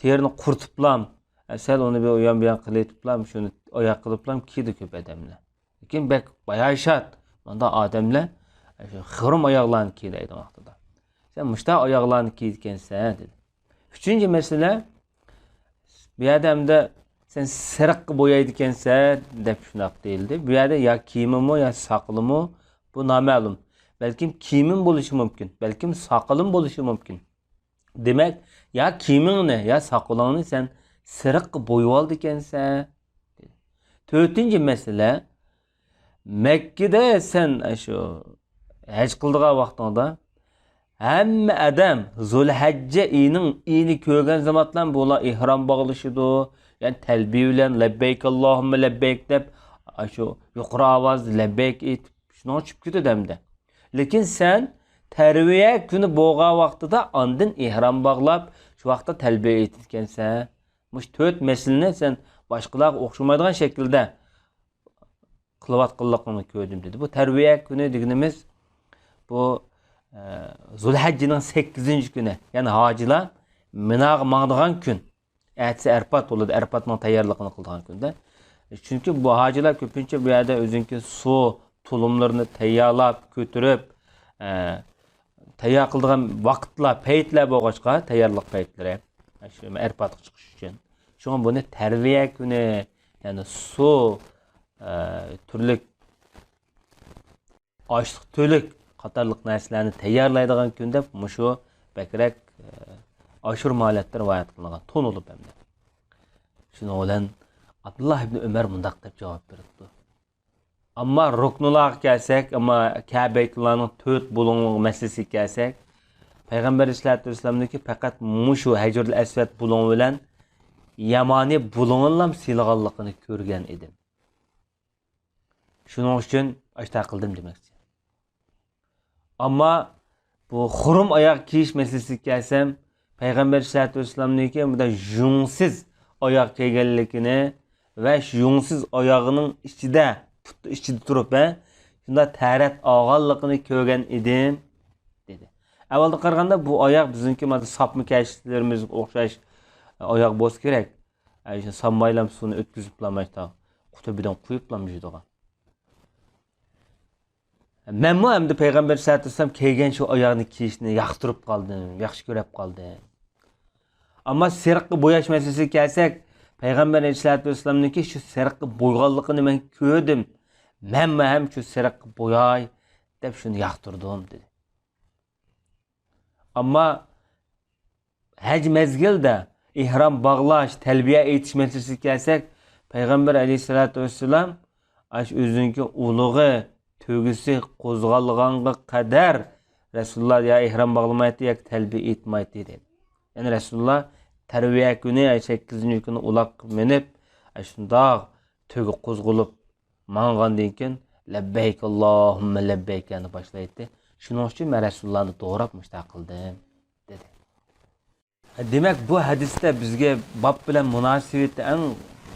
تېرىنى قۇرۇتۇپلام، ئە، سەل ئۇنى بىر ئۇيان بۇيان قىلىۋېتىپلام، شۇنى ئاياق قىلىپلام كىيىدۇ كۆپ ئادەملەر. لېكىن بەك باياشات، مۇنداق ئادەملەر، ئە، شۇ خۇرۇم ئاياغلارنى كىيدەيدۇ ۋاقتىدا. سەن مۇشتاق ئاياغلارنى كىيىدىكەنسەن، دېدى. ئۈچىنچى مەسىلە، بۇ يەردە ئەمدى سەن سېرىققا بويايدىكەنسەن دەپ شۇنداق دېيىلدى. بۇ يەردە يا كىيىمىمۇ، يا ساقىلىمۇ، بۇ نامەلۇم. بەلكىم كىيىمىم بولۇشى مۇمكىن، بەلكىم ساقىلىم بولۇشى مۇمكىن. دېمەك، يا كىيىمىڭنى، يا ساقىلىڭنى سەن سېرىققا بويىۋالىدىكەنسەن. تۆتىنچى مەسىلە، مەككىدە سەن شۇ ھەج قىلىدىغان ۋاقتىڭدا ھەممە ئادەم زۇلھەججە ئېيىنىڭ ئېيىنى كۆرگەن زامانلار بۇلار ئېھرام باغلىشىدۇ، يەنى تەلبىيە بىلەن لەببەيك ئاللاھۇممە لەببەيك دەپ، شۇ يۇقىرى ئاۋازدا لەببەيك ئېيتىپ، شۇنىڭغا چۈشۈپ كېتىدۇ ئەمدى. لېكىن سەن تەرۋىيە كۈنى بولغان ۋاقتىدا ئاندىن ئېھرام باغلاپ، شۇ ۋاقىتتا تەلبىيە ئېيتىدىكەنسەن. مۇشۇ تۆت مەسىلىنى سەن باشقىلارغا ئوخشىمايدىغان شەكىلدە قىلىۋاتقانلىقىڭنى كۆردۈم، دېدى. بۇ تەرۋىيە كۈنى دېگىنىمىز، بۇ، ئە، زۇلھەججىنىڭ سەككىزىنچى كۈنى، يەنى ھاجىلار مىناغا ماڭىدىغان كۈن. ئەتىسى ئەرپات بولىدۇ، ئەرپاتنىڭ تەييارلىقىنى قىلىدىغان كۈندە. چۈنكى بۇ ھاجىلار كۆپىنچە بۇ يەردە ئۆزىنىڭكى سۇ تۇلۇملىرىنى تەييارلاپ، كۆتۈرۈپ، ئە، تەييار قىلىدىغان ۋاقىتلار، پەيتلەر بولغاچقا، تەييارلىق پەيتلىرى، شۇ ئەرپاتقا چىقىش ئۈچۈن. شۇڭا بۇنى تەرۋىيە كۈنى، يەنى سۇ، ئە، تۈرلۈك ئاشلىق-تۈلۈك قاتارلىق نەرسىلەرنى تەييارلايدىغان كۈن دەپ مۇشۇ بەكرەك، ئە، ئاشۇرما ھالەتتە رىۋايەت قىلىنغان، تونۇلۇپ ھەمدە. شۇنىڭ بىلەن ئابدۇللا ئىبنى ئۆمەر مۇنداق دەپ جاۋاب بېرىپتۇ. ئەمما رۇكنۇلارغا كەلسەك، ئەمما كەبەيتۇللانىڭ تۆت بۇلۇڭلۇق مەسىلىسىگە كەلسەك، پەيغەمبەر ئەلەيھىسسالاتۇ ۋەسسالامنىڭكى پەقەت مۇشۇ ھەجرۇل ئەسۋەد بۇلۇڭى بىلەن يامانى بۇلۇڭىنىلا سىلىغانلىقىنى كۆرگەن ئىدىم. شۇنىڭ ئۈچۈن ئاشتا قىلدىم دېمەكچى. ئەمما بۇ خۇرۇم ئاياغ كىيىش مەسىلىسىگە كەلسەم، پەيغەمبەر ئەلەيھىسسالاتۇ ۋەسسالامنىڭكى بۇنداق يۇڭسىز ئاياغ كىيگەنلىكىنى ۋە شۇ يۇڭسىز ئاياغىنىڭ ئىچىدە، پۇت ئىچىدە تۇرۇپ، ھە، شۇنداق تەھارەت ئالغانلىقىنى كۆرگەن ئىدىم، دېدى. ئەۋۋەلدىن قارىغاندا بۇ ئاياغ بىزنىڭكى مانا ساپما كەشلىرىمىزگە ئوخشاش ئاياغ بولسا كېرەك. ئە، شۇ سانمايلام سۇنى ئۆتكۈزۈپلا ماشتا قۇ تۈبىدىن قۇيۇپلا يۈدىغان. مەنمۇ ئەمدى پەيغەمبەر ئەلەيھىسسالاتۇ ۋەسسالام كىيگەن شۇ ئاياغنى كىيىشنى ياقتۇرۇپ قالدىم، ياخشى كۆرۈپ قالدىم. ئەمما سېرىققا بوياش مەسىلىسىگە كەلسەك، پەيغەمبەر ئەلەيھىسسالاتۇ ۋەسسالامنىڭكى شۇ سېرىققا بويىغانلىقىنى مەن كۆردۈم. مەنمۇ ھەم شۇ سېرىققا بوياي دەپ شۇنى ياقتۇردۇم، دېدى. ئەمما ھەج مەزگىلدە ئېھرام باغلاش، تەلبىيە ئېيتىش مەسىلىسىگە كەلسەك، پەيغەمبەر ئەلەيھىسسالاتۇ ۋەسسالام ئاشۇ ئۆزىنىڭكى ئۇلىغى، تۆگىسى قوزغالغانغا قەدەر رەسۇلۇللا يا ئېھرام باغلىمايتتى ياكى تەلبىيە ئېيتمايتتى، دېدى. يەنى رەسۇلۇللا تەرۋىيە كۈنى سەككىزىنچى كۈنى ئۇلاغقا مىنىپ، شۇنداق تۆگە قوزغىلىپ ماڭغاندىن كېيىن، لەببەيك ئاللاھۇممە لەببەيكنى باشلايتتى. شۇنىڭ ئۈچۈن مەن رەسۇلۇللانى دوراپ مۇشۇنداق قىلدىم، دېدى. دېمەك، بۇ ھەدىستە بىزگە باب بىلەن مۇناسىۋىتى ئەڭ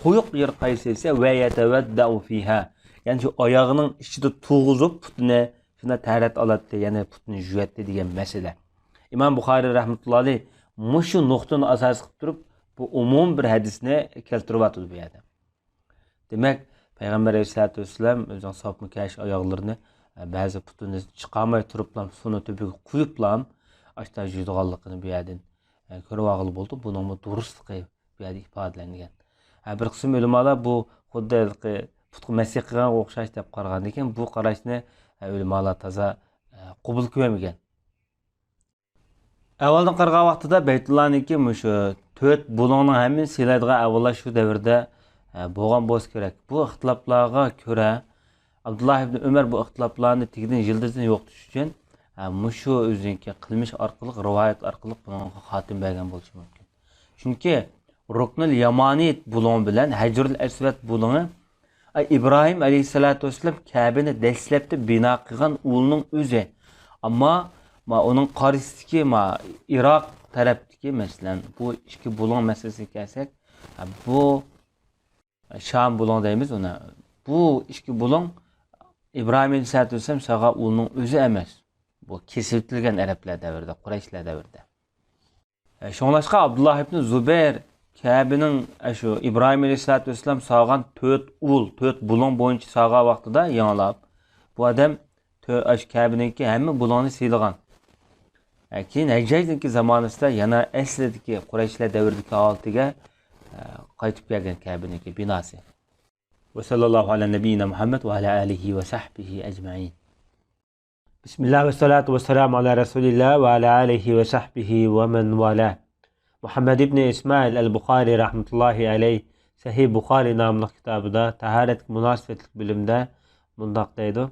قويۇق يېرى قايسى دېسە، ۋە يەتەۋەددەئۇ فىھا. يەنى شۇ ئاياغىنىڭ ئىچىدە تۇرغۇزۇپ پۇتىنى شۇنداق تەھارەت ئالاتتى، يەنى پۇتىنى يۇياتتى دېگەن مەسىلە. ئىمام بۇخارىي رەھمەتۇللا ئەلەيھ مۇشۇ نۇقتىنى ئاساس قىلىپ تۇرۇپ، بۇ ئومۇمىي بىر ھەدىسنى كەلتۈرۈۋاتىدۇ بۇ يەردە. دېمەك، پەيغەمبەر ئەلەيھىسسالاتۇ ۋەسسالام ئۆزىنىڭ ساپما كەش ئاياغلىرىنى، ئە، بەزى پۇتىنى چىقارماي تۇرۇپلا سۇنىڭ تۈبىگە قۇيۇپلا ئاشتا يۇيىدىغانلىقىنى بۇ يەردىن، ئە، كۆرۈۋالغىلى بولىدۇ. بۇنىڭمۇ دۇرۇسلۇقى بۇ يەردە ئىپادىلەنگەن. ئە، بىر قىسىم ئۆلىمالار بۇ خۇددى ھېلىقى پۇتقا مەسىح قىلغانغا ئوخشاش دەپ قارىغاندىكىن، بۇ قاراشنى، ئە، ئۆلىمالار تازا، ئە، قوبۇل قىلمىغان. ئەۋۋەلدىن قارىغان ۋاقتىدا بەيتۇللانىڭكى مۇشۇ تۆت بۇلۇڭنىڭ ھەممىسى سىلايدىغان ئەھۋاللار شۇ دەۋردە، ئە، بولغان بولسا كېرەك. بۇ ئىختىلاپلارغا كۆرە، ئابدۇللا ئىبن ئۆمەر بۇ ئىختىلاپلارنى تېگىدىن يىلدىزدىن يوقىتىش ئۈچۈن، ئە، مۇشۇ ئۆزىنىڭكى قىلمىش ئارقىلىق، رىۋايەت ئارقىلىق بۇنىڭغا خاتىمە بەرگەن بولۇشى مۇمكىن. چۈنكى رۇكنۇل يامانىي بۇلۇڭى بىلەن ھەجرۇل ئەسۋەد بۇلۇڭى ئىبراھىم ئەلەيھىسسالاتۇ ۋەسسالام كەبىنى دەسلەپتە بىنا قىلغان ئۇلنىڭ ئۆزى. ئەمما، ما، ئۇنىڭ قارشىسىدىكى، ما، ئىراق تەرەپتىكى، مەسىلەن، بۇ ئىككى بۇلۇڭ مەسىلىسىگە كەلسەك، بۇ شام بۇلۇڭ دەيمىز ئۇنى. بۇ ئىككى بۇلۇڭ ئىبراھىم ئەلەيھىسسالاتۇ ۋەسسالام سالغان ئۇلنىڭ ئۆزى ئەمەس. بۇ كېسىۋېتىلگەن ئەرەبلەر دەۋرىدە، قۇرەيشلەر دەۋرىدە. شۇڭلاشقا ئابدۇللا ئىبن زۇبەير كەبىنىڭ، ئە، شۇ ئىبراھىم ئەلەيھىسسالاتۇ ۋەسسالام سالغان تۆت ئۇل، تۆت بۇلۇڭ بويىچە سالغان ۋاقتىدا يېڭىلاپ، بۇ ئادەم تۆ-، ئاشۇ كەبىنىڭكى ھەممە بۇلۇڭنى سىيلىغان. ئە، كېيىن ھەججاجنىڭكى زامانىسىدا يەنە ئەسلىدىكى قۇرەيشلەر دەۋرىدىكى ھالىتىگە، ئە، قايتىپ كەلگەن كەبىنىڭكى بىناسى. وصلى الله على نبينا محمد وعلى آله وصحبه أجمعين. بسم الله والصلاة والسلام على رسول الله وعلى آله وصحبه ومن والاه. مۇھەممەد ئىبنى ئىسمائىل ئەل بۇخارىي رەھمەتۇللاھى ئەلەيھ سەھىھ بۇخارىي ناملىق كىتابىدا تاھارەتكە مۇناسىۋەتلىك بۆلۈمدە مۇنداق دەيدۇ: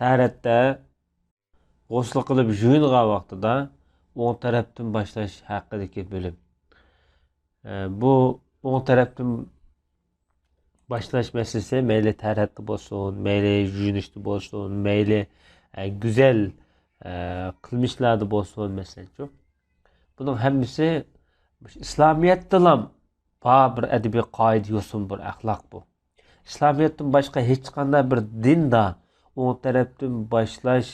تاھارەتتە غۇسۇل قىلىپ يۇيۇنغان ۋاقتىدا ئوڭ تەرەپتىن باشلاش ھەققىدىكى بۆلۈم. ئە، بۇ ئوڭ تەرەپتىن باشلاش مەسىلىسى مەيلى تەھارەتتە بولسۇن، مەيلى يۇيۇنۇشتا بولسۇن، مەيلى، ئە، گۈزەل، ئە، قىلمىشلاردا بولسۇن، مەسىلەنچۇ. بۇنىڭ ھەممىسى مۇشۇ ئىسلامىيەتتىلا بار بىر ئەدەبىي قائىدە، يوسۇن، بىر ئەخلاق بۇ. ئىسلامىيەتتىن باشقا ھېچقانداق بىر دىندا ئوڭ تەرەپتىن باشلاش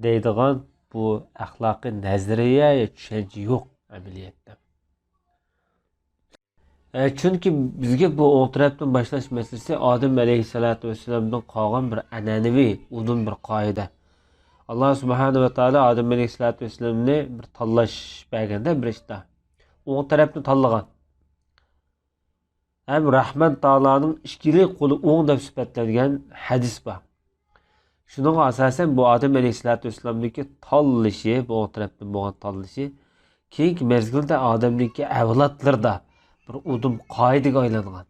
دەيدىغان بۇ ئەخلاقىي نەزەرىيە يا چۈشەنچە يوق ئەمەلىيەتتە. ئە، چۈنكى بىزگە بۇ ئوڭ تەرەپتىن باشلاش مەسىلىسى ئادەم ئەلەيھىسسالاتۇ ۋەسسالامدىن قالغان بىر ئەنئەنىۋى، ئۇدۇل بىر قائىدە. ئاللا سۇبھانەھۇ ۋە تائالا ئادەم ئەلەيھىسسالاتۇ ۋەسسالامنى بىر تاللاش بەرگەندە بىر ئىشتا ئوڭ تەرەپنى تاللىغان. ھەم رەھمان تائالانىڭ ئىككىلى قولى ئوڭ دەپ سۈپەتلەنگەن ھەدىس بار. شۇنىڭغا ئاساسەن، بۇ ئادەم ئەلەيھىسسالاتۇ ۋەسسالامنىڭكى تاللىشى، بۇ ئوڭ تەرەپتىن بولغان تاللىشى كېيىنكى مەزگىلدە ئادەمنىڭكى ئەۋلادلىرىدا بىر ئۇدۇم قائىدىگە ئايلانغان.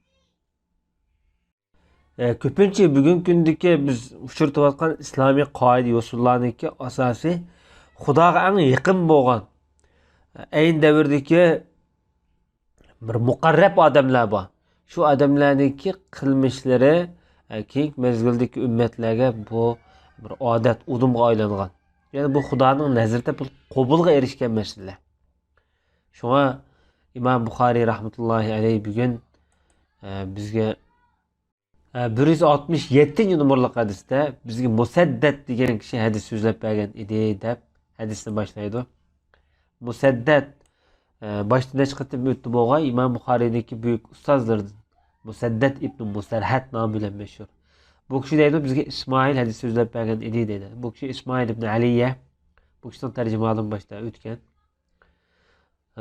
ئە، كۆپىنچە بۈگۈنكى كۈندىكى بىز ئۇچرىتىۋاتقان ئىسلامىي قائىدە يوسۇنلارنىڭكى ئاساسى خۇداغا ئەڭ يېقىن بولغان، ئەينى دەۋردىكى بىر مۇقەررەب ئادەملەر بار. شۇ ئادەملەرنىڭكى قىلمىشلىرى، ئە، كېيىنكى مەزگىلدىكى ئۈممەتلەرگە بۇ بىر ئادەت، ئۇدۇمغا ئايلانغان. يەنى بۇ خۇدانىڭ نەزىرىدە بىر قوبۇلغا ئېرىشكەن مەسىلە. شۇڭا ئىمام بۇخارىي رەھمەتۇللاھى ئەلەيھ بۈگۈن، ئە، بىزگە، ئە، بىر يۈز ئاتمىش يەتتىنچى نومۇرلۇق ھەدىستە بىزگە مۇسەددەد دېگەن كىشى ھەدىس سۆزلەپ بەرگەن ئىدى دەپ ھەدىسنى باشلايدۇ. مۇسەددەد، ئە، باشتا نەچچە قېتىم ئۆتتى بولغان ئىمام بۇخارىينىڭكى بۈيۈك ئۇستازلىرىدىن. مۇسەددەد ئىبنى مۇسەرھەد نامى بىلەن مەشھۇر. بۇ كىشى دەيدۇ، بىزگە ئىسمائىل ھەدىس سۆزلەپ بەرگەن ئىدى دەيدۇ. بۇ كىشى ئىسمائىل ئىبنى ئەلىيە. بۇ كىشىنىڭ تەرجىمىھالىمۇ باشتا ئۆتكەن.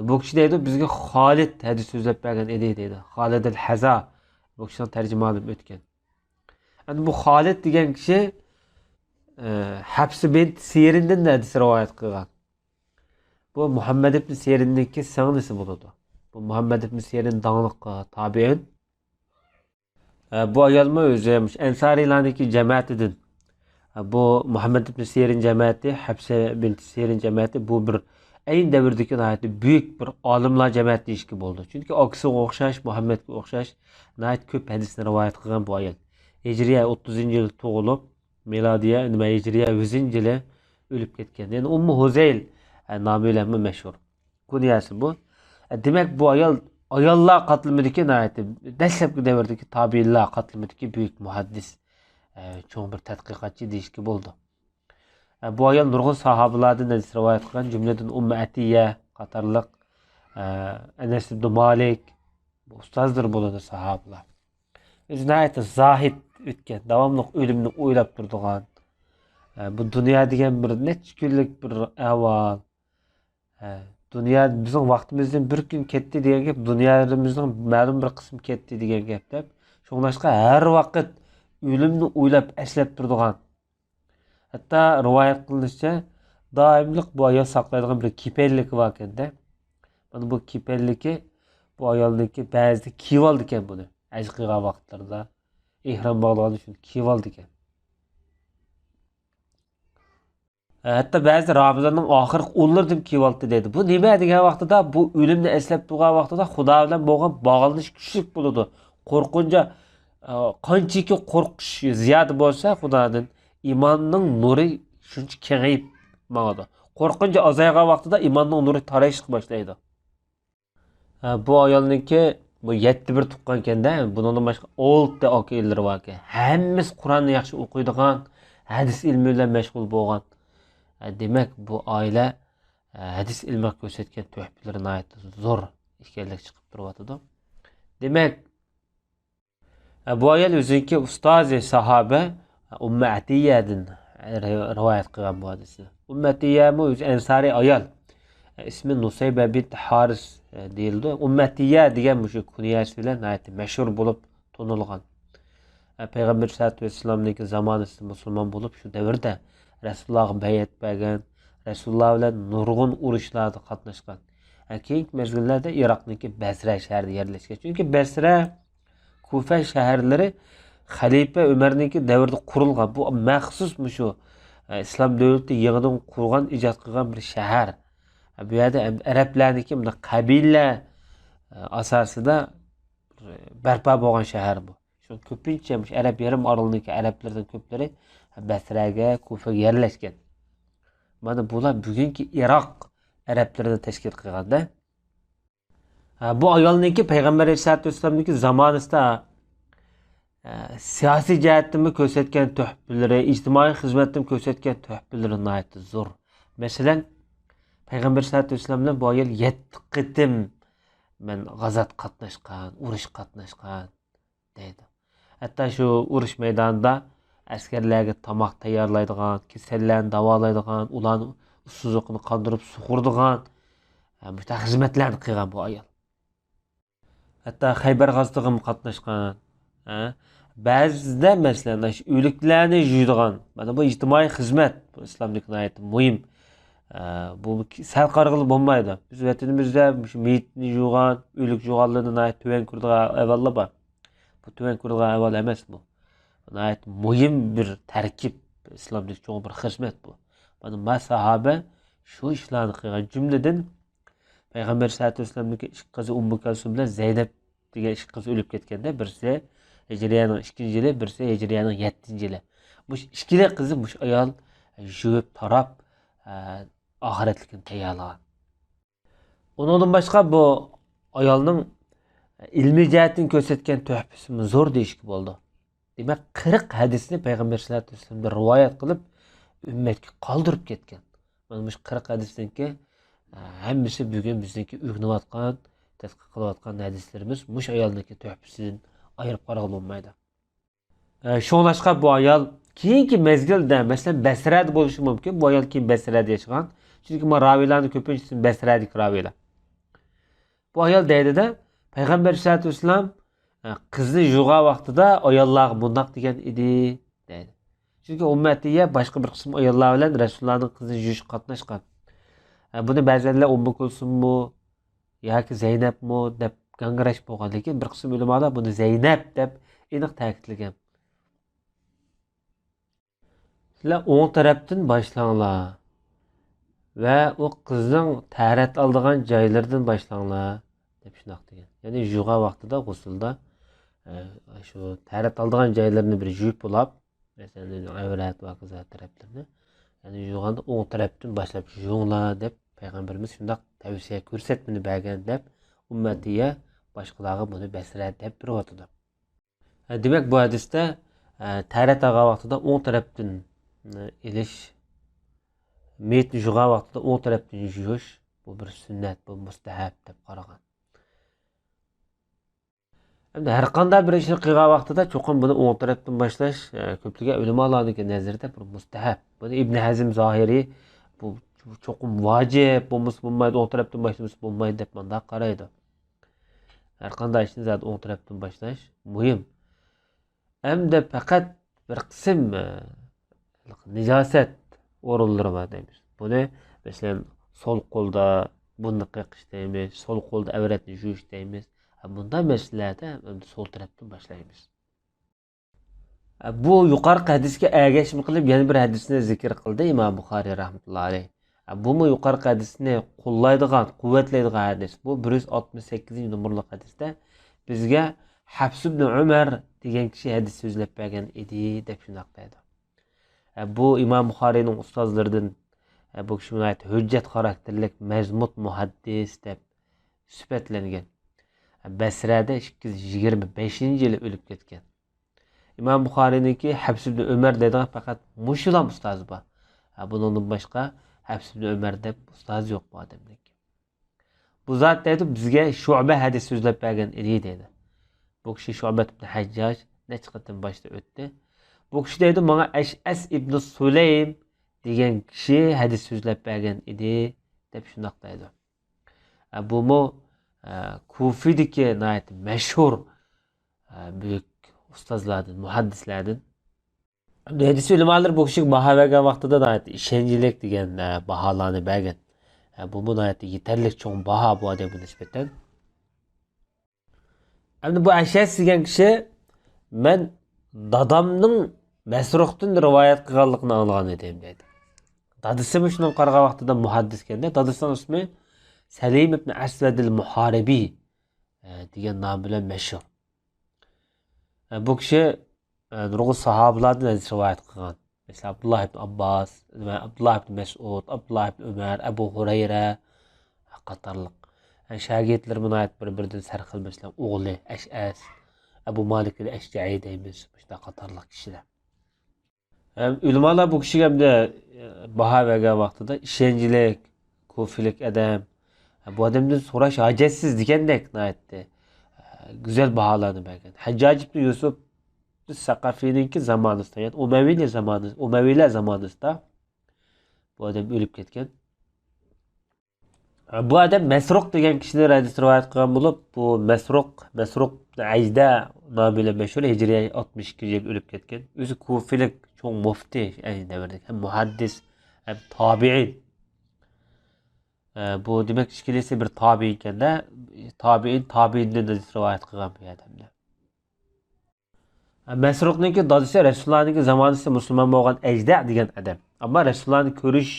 بۇ كىشى دەيدۇ، بىزگە خالىد ھەدىس سۆزلەپ بەرگەن ئىدى دەيدۇ. خالىد ئەل ھەزا. بۇ كىشىنىڭ تەرجىمىھالىمۇ ئۆتكەن. ئەمدى بۇ خالىد دېگەن كىشى، ئە، ھەپسە بىنت سىرىندىن ھەدىس رىۋايەت قىلغان. بۇ مۇھەممەد ئىبن سىرىننىڭكى سىڭلىسى بولىدۇ. بۇ مۇھەممەد ئىبن سىرىن داڭلىق، ئە، تابىئىن. ئە، بۇ ئايالمۇ ئۆزى مۇشۇ ئەنسارىيلارنىڭكى جەمەتىدىن. ئە، بۇ مۇھەممەد ئىبن سىرىن جەمەتى، ھەپسە بىنت سىرىن جەمەتى، بۇ بىر ئەينى دەۋردىكى ناھايىتى بۈيۈك بىر ئالىملار جەمەتى دېيىشكە بولىدۇ. چۈنكى ئاكىسىغا ئوخشاش، مۇھەممەدكە ئوخشاش ناھايىتى كۆپ ھەدىسنى رىۋايەت قىلغان بۇ ئايال. ھىجرىيە ئوتتۇزىنچى يىلى تۇغۇلۇپ، مىلادىيە، نېمە، ھىجرىيە يۈزىنچى يىلى ئۆلۈپ كەتكەن. يەنى ئۇممۇ ھۇزەيل، ئە، نامى بىلەنمۇ مەشھۇر. كۇنيەسى بۇ. ئە، دېمەك، بۇ ئايال ئاياللار قاتلىمىدىكى ناھايىتى دەسلەپكى دەۋردىكى تابىئىنلار قاتلىمىدىكى بۈيۈك مۇھەددىس، ئە، چوڭ بىر تەتقىقاتچى دېيىشكە بولىدۇ. ئە، بۇ ئايال نۇرغۇن ساھابىلاردىن ھەدىس رىۋايەت قىلغان، جۈملىدىن ئۇممۇ ئەتىيە قاتارلىق، ئە، ئەنەس ئىبنى مالىك، بۇ ئۇستازلىرى بولىدۇ ساھابىلار. ئۆزى ناھايىتى زاھىد ئۆتكەن، داۋاملىق ئۆلۈمنى ئويلاپ تۇرىدىغان، ئە، بۇ دۇنيا دېگەن بىر نەچچە كۈنلۈك بىر ئەھۋال. ئە، دۇنيا بىزنىڭ ۋاقتىمىزدىن بىر كۈن كەتتى دېگەن گەپ، دۇنيالىرىمىزنىڭ مەلۇم بىر قىسمى كەتتى دېگەن گەپ دەپ. شۇڭلاشقا ھەر ۋاقىت ئۆلۈمنى ئويلاپ، ئەسلەپ تۇرىدىغان. ھەتتا رىۋايەت قىلىنىشىچە، دائىملىق بۇ ئايال ساقلايدىغان بىر كېپەنلىكى باركەن-دە. مانا بۇ كېپەنلىكى بۇ ئايالنىڭكى، بەزىدە كىيىۋالىدىكەن بۇنى. ھەج قىلغان ۋاقىتلىرىدا ئېھرام باغلىغان ئۈچۈن كىيىۋالىدىكەن. ھەتتا بەزىدە رامىزاننىڭ ئاخىرقى ئونلىرىدىمۇ كىيىۋالاتتى دەيدۇ. بۇ نېمە دېگەن ۋاقتىدا، بۇ ئۆلۈمنى ئەسلەپ تۇرغان ۋاقتىدا خۇدا بىلەن بولغان باغلىنىش كۈچلۈك بولىدۇ. قورقۇنچى، ئە، قانچىكى قورقۇش زىيادە بولسا خۇدادىن، ئىماننىڭ نۇرى شۇنچە كېڭىيىپ ماڭىدۇ. قورقۇنچى ئازايغان ۋاقتىدا ئىماننىڭ نۇرى تارىيىشقا باشلايدۇ. ھە، بۇ ئايالنىڭكى بۇ يەتتە بىر تۇغقانكەن-دە، بۇنىڭدىن باشقا ئالتە ئاكا-ئىنىلىرى باركەن. ھەممىسى قۇرئاننى ياخشى ئوقۇيدىغان، ھەدىس ئىلمى بىلەن مەشغۇل بولغان. ھە، دېمەك، بۇ ئائىلە، ھە، ھەدىس ئىلمىغا كۆرسەتكەن تۆھپىلىرى ناھايىتى زور ئىكەنلىكى چىقىپ تۇرۇۋاتىدۇ. دېمەك، ھە، بۇ ئايال ئۆزىنىڭكى ئۇستازى ساھابە ئۇممۇ ئەتىيەدىن رىۋايەت قىلغان بۇ ھەدىسنى. ئۇممۇ ئەتىيەمۇ ئۆزى ئەنسارىي ئايال. ئىسمى نۇسەيبە بىنت ھارىس دېيىلىدۇ. ئۇممۇ ئەتىيە دېگەن مۇشۇ كۇنيەسى بىلەن ناھايىتى مەشھۇر بولۇپ تونۇلغان. پەيغەمبەر سەللەللاھۇ ئەلەيھى ۋەسەللەمنىڭكى زامانىسىدا مۇسۇلمان بولۇپ، شۇ دەۋردە رەسۇلۇللاھقا بەيئەت بەرگەن، رەسۇلۇللاھ بىلەن نۇرغۇن ئۇرۇشلاردا قاتناشقان. كېيىنكى مەزگىللەردە ئىراقنىڭكى بەسرە شەھىرىدە يەرلەشكەن. چۈنكى بەسرە، كۇفە شەھەرلىرى خەلىپە ئۆمەرنىڭكى دەۋرىدە قۇرۇلغان. بۇ مەخسۇس مۇشۇ، ئە، ئىسلام دۆلىتى يېڭىدىن قۇرغان، ئىجاد قىلغان بىر شەھەر. بۇ يەردە ئەرەبلەرنىڭكى مۇنداق قەبىلە، ئە، ئاساسىدا بەرپا بولغان شەھەر بۇ. شۇ كۆپىنچە مۇشۇ ئەرەب يېرىم ئارىلىنىڭكى ئەرەبلىرىنىڭ كۆپلىرى بەسرەگە، كۇفىغا يەرلەشكەن. مانا بۇلار بۈگۈنكى ئىراق ئەرەبلىرىنى تەشكىل قىلغاندا. ھە، بۇ ئايالنىڭكى پەيغەمبەر ئەلەيھىسسالاتۇ ۋەسسالامنىڭكى زامانىسىدا، ھە، سىياسىي جەھەتتىنمۇ كۆرسەتكەن تۆھپىلىرى، ئىجتىمائىي خىزمەتتىمۇ كۆرسەتكەن تۆھپىلىرى ناھايىتى زور. مەسىلەن، پەيغەمبەر ئەلەيھىسسالاتۇ ۋەسسالام بىلەن بۇ ئايال يەتتە قېتىم مەن غازات قاتناشقان، ئۇرۇش قاتناشقان دەيدۇ. ھەتتا شۇ ئۇرۇش مەيدانىدا ئەسكەرلەرگە تاماق تەييارلايدىغان، كېسەللەرنى داۋالايدىغان، ئۇلارنى ئۇسسۇزلۇقىنى قاندۇرۇپ سۇغۇرىدىغان، ھە، مۇشۇنداق خىزمەتلەرنى قىلغان بۇ ئايال. ھەتتا خەيبەر غازىتىغىمۇ قاتناشقان. ھە؟ بەزىدە، مەسىلەن، ئاشۇ ئۆلۈكلەرنى يۇيىدىغان، مانا بۇ ئىجتىمائىي خىزمەت، بۇ ئىسلامدىكى ناھايىتى مۇھىم. ھە، بۇ سەل قارىغىلى بولمايدۇ. بىز ۋەتىنىمىزدە مۇشۇ مېيىتنى يۇغان، ئۆلۈك يۇغانلىرىنى ناھايىتى تۆۋەن كۆرىدىغان ئەھۋاللار بار. بۇ تۆۋەن كۆرىدىغان ئەھۋال ئەمەس بۇ. ناھايىتى مۇھىم بىر تەركىب، ئىسلامدىكى چوڭ بىر خىزمەت بۇ. مانا ما ساھابە شۇ ئىشلارنى قىلغان. جۈملىدىن پەيغەمبەر سەللەللاھۇ ئەلەيھى ۋەسەللەمنىڭكى ئىككى قىزى ئۇممۇ كەلسۇم بىلەن زەينەپ دېگەن ئىككى قىزى ئۆلۈپ كەتكەندە، بىرسى ھىجرىيەنىڭ ئىككىنچى يىلى، بىرسى ھىجرىيەنىڭ يەتتىنچى يىلى. مۇشۇ ئىككىلى قىزى مۇشۇ ئايال يۇيۇپ تاراپ، ئە، ئاخىرەتلىكىنى تەييارلىغان. ئۇنىڭدىن باشقا بۇ ئايالنىڭ ئىلمىي جەھەتتىن كۆرسەتكەن تۆھپىسىمۇ زور دېيىشكە بولىدۇ. دېمەك، قىرىق ھەدىسنى پەيغەمبەر سەللەللاھۇ ئەلەيھى ۋەسەللەمدىن رىۋايەت قىلىپ، ئۈممەتكە قالدۇرۇپ كەتكەن. مانا مۇشۇ قىرىق ھەدىستىنكى، ئە، ھەممىسى بۈگۈن بىزنىڭكى ئۆگىنىۋاتقان، تەتقىق قىلىۋاتقان ھەدىسلىرىمىز مۇشۇ ئايالنىڭكى تۆھپىسىدىن ئايرىپ قارىغىلى بولمايدۇ. ئە، شۇڭلاشقا بۇ ئايال كېيىنكى مەزگىلدە، مەسىلەن، بەسرەدە بولۇشى مۇمكىن. بۇ ئايال كېيىن بەسرەدە ياشىغان. چۈنكى مانا راۋىيلارنىڭ كۆپىنچىسى بەسرەدىكى راۋىيلار. بۇ ئايال دەيدۇ-دە، پەيغەمبەر ئەلەيھىسسالاتۇ ۋەسسالام، ئە، قىزنى يۇغان ۋاقتىدا ئاياللارغا مۇنداق دېگەن ئىدى، دەيدۇ. چۈنكى ئۇممەتىيە باشقا بىر قىسىم ئاياللار بىلەن رەسۇلۇللانىڭ قىزىنى يۇيۇشقا قاتناشقان. ئە، بۇنى بەزەنلەر ئۇممۇ كۇلسۇممۇ ياكى زەينەپمۇ دەپ گاڭگىراش بولغان، لېكىن بىر قىسىم ئۆلىمالار بۇنى زەينەپ دەپ ئېنىق تەكىتلىگەن. سىلەر ئوڭ تەرەپتىن باشلاڭلار ۋە ئۇ قىزنىڭ تەھارەت ئالىدىغان جايلىرىدىن باشلاڭلار، دەپ شۇنداق دېگەن. يەنى يۇغان ۋاقتىدا غۇسۇلدا، ئە، شۇ تەھارەت ئالىدىغان جايلىرىنى بىر يۇيۇپ بولاپ، مەسىلەن، ئۆزىنىڭ ئەۋرەت ۋە ھاكازا تەرەپلىرىنى، يەنى يۇغاندا ئوڭ تەرەپتىن باشلاپ يۇيۇڭلار، دەپ پەيغەمبىرىمىز شۇنداق تەۋسىيە، كۆرسەتمىنى بەرگەن، دەپ ئۇممەتىيە باشقىلارغا بۇنى بەسرە دەپ بېرىۋاتىدۇ. ھە، دېمەك، بۇ ھەدىستە، ئە، تەھارەت ئالغان ۋاقتىدا ئوڭ تەرەپتىن، ئە، ئېلىش، مېيىتنى يۇغان ۋاقتىدا ئوڭ تەرەپتىن يۇيۇش، بۇ بىر سۈننەت، بۇ مۇستەھەب دەپ قارىغان. ئەمدى ھەر قانداق بىر ئىشنى قىلغان ۋاقتىدا چوقۇم بۇنى ئوڭ تەرەپتىن باشلاش، ئە، كۆپلىگەن ئۆلىمالارنىڭكى نەزىرىدە بىر مۇستەھەب. بۇنى ئىبن ھەزم زاھىرى بۇ چوقۇم ۋاجىپ، بولمىسا بولمايدۇ، ئوڭ تەرەپتىن باشلىمىسا بولمايدۇ دەپ مۇنداق قارايدۇ. ھەر قانداق ئىشنى زادى ئوڭ تەرەپتىن باشلاش مۇھىم. ئەمدى پەقەت بىر قىسىم، ئە، نىجاسەت ئورۇنلىرى بار دەيمىز. بۇنى، مەسىلەن، سول قولدا بۇرنى قېقىش دەيمىز، سول قولدا ئەۋرەتنى يۇيۇش دەيمىز. ھە، بۇنداق مەسىلىلەردە ئەمدى سول تەرەپتىن باشلايمىز. ھە، بۇ يۇقىرىقى ھەدىسكە ئەگەشمە قىلىپ يەنە بىر ھەدىسنى زىكىر قىلدى ئىمام بۇخارىي رەھمەتۇللاھى ئەلەيھ. ھە، بۇمۇ يۇقىرىقى ھەدىسنى قوللايدىغان، قۇۋۋەتلەيدىغان ھەدىس. بۇ بىر يۈز ئاتمىش سەككىزىنچى نومۇرلۇق ھەدىستە بىزگە ھەفس ئىبنى ئۆمەر دېگەن كىشى ھەدىس سۆزلەپ بەرگەن ئىدى، دەپ شۇنداق دەيدۇ. ھە، بۇ ئىمام بۇخارىينىڭ ئۇستازلىرىدىن، ھە، بۇ كىشى ناھايىتى ھۆججەت خاراكتېرلىك مەزمۇت مۇھەددىس دەپ سۈپەتلەنگەن. ھە، بەسرەدە ئىككى يۈز يىگىرمە بەشىنچى يىلى ئۆلۈپ كەتكەن. ئىمام بۇخارىينىڭكى ھەفس ئىبنى ئۆمەر دەيدىغان پەقەت مۇشۇلا ئۇستازى بار. ھە، بۇنىڭدىن باشقا ھەفس ئىبنى ئۆمەر دەپ ئۇستازى يوق بۇ ئادەمنىڭكى. بۇ زات دەيدۇ، بىزگە شۇئبە ھەدىس سۆزلەپ بەرگەن ئىدى دەيدۇ. بۇ كىشى شۇئبەت ئىبنى ھەججاج نەچچە قېتىم باشتا ئۆتتى. بۇ كىشى دەيدۇ، ماڭا ئەشئەس ئىبنى سۇلەيم دېگەن كىشى ھەدىس سۆزلەپ بەرگەن ئىدى، دەپ شۇنداق دەيدۇ. ئە، بۇمۇ، ئە، كۇفىدىكى ناھايىتى مەشھۇر، ئە، بۈيۈك ئۇستازلاردىن، مۇھەددىسلەردىن. ھەدىس ئۆلىمالىرى بۇ كىشىگە باھا بەرگەن ۋاقتىدا ناھايىتى ئىشەنچلىك دېگەن، ئە، باھالارنى بەرگەن. ئە، بۇمۇ ناھايىتى يېتەرلىك چوڭ باھا بۇ ئادەمگە نىسبەتەن. ئەمدى بۇ ئەشئەس دېگەن كىشى، مەن دادامنىڭ مەسرۇقتىن رىۋايەت قىلغانلىقىنى ئاڭلىغان ئىدىم، دەيدۇ. دادىسىمۇ شۇنىڭغا قارىغان ۋاقتىدا مۇھەددىسكەن-دە، دادىسىنىڭ ئىسمى سەلىم ئىبن ئەسۋەدىل مۇھارىبى، ئە، دېگەن نام بىلەن مەشھۇر. ئە، بۇ كىشى، ئە، نۇرغۇن ساھابىلاردىن ھەدىس رىۋايەت قىلغان. مەسىلەن، ئابدۇللا ئىبن ئابباس، ئابدۇللا ئىبن مەسئۇد، ئابدۇللا ئىبن ئۆمەر، ئەبۇ ھۇرەيرە قاتارلىق. ئە، شاگىرتلىرى ناھايىتى بىر-بىرىدىن سەرخىل، مەسىلەن، ئوغلى ئەشئەس، ئەبۇ مالىك ئەشجەئى دەيمىز، مۇشۇنداق قاتارلىق كىشىلەر. ھەم ئۆلىمالار بۇ كىشىگە ئەمدى، ئە، باھا بەرگەن ۋاقتىدا ئىشەنچلىك، كۇفىلىك ئادەم، بۇ ئادەمدىن سوراش ھاجەتسىز دېگەندەك ناھايىتى، ئە، گۈزەل باھالارنى بەرگەن. ھەججاج ئىبن يۈسۈپ سەقەفىنىڭكى زامانىسىدا، يەنى ئۇمەۋىيلەر زامانىسى، ئۇمەۋىيلەر زامانىسىدا بۇ ئادەم ئۆلۈپ كەتكەن. بۇ ئادەم مەسرۇق دېگەن كىشىدىن ھەدىس رىۋايەت قىلغان بولۇپ، بۇ مەسرۇق، مەسرۇق ئەجدە نامى بىلەن مەشھۇر، ھىجرىي ئاتمىش ئىككىنچى يىل ئۆلۈپ كەتكەن. ئۆزى كۇفىلىك چوڭ مۇفتى ئەينى دەۋردىكى، ھەم مۇھەددىس، ھەم تابىئىن. ئە، بۇ دېمەك ئىككىلىسى بىر تابىئىن ئىكەن-دە، تابىئىن، تابىئىندىن ھەدىس رىۋايەت قىلغان بۇ ئادەمدە. مەسرۇقنىڭكى دادىسى رەسۇلۇللانىڭكى زامانىسىدا مۇسۇلمان بولغان ئەجدە دېگەن ئادەم. ئەمما رەسۇلۇللانى كۆرۈش،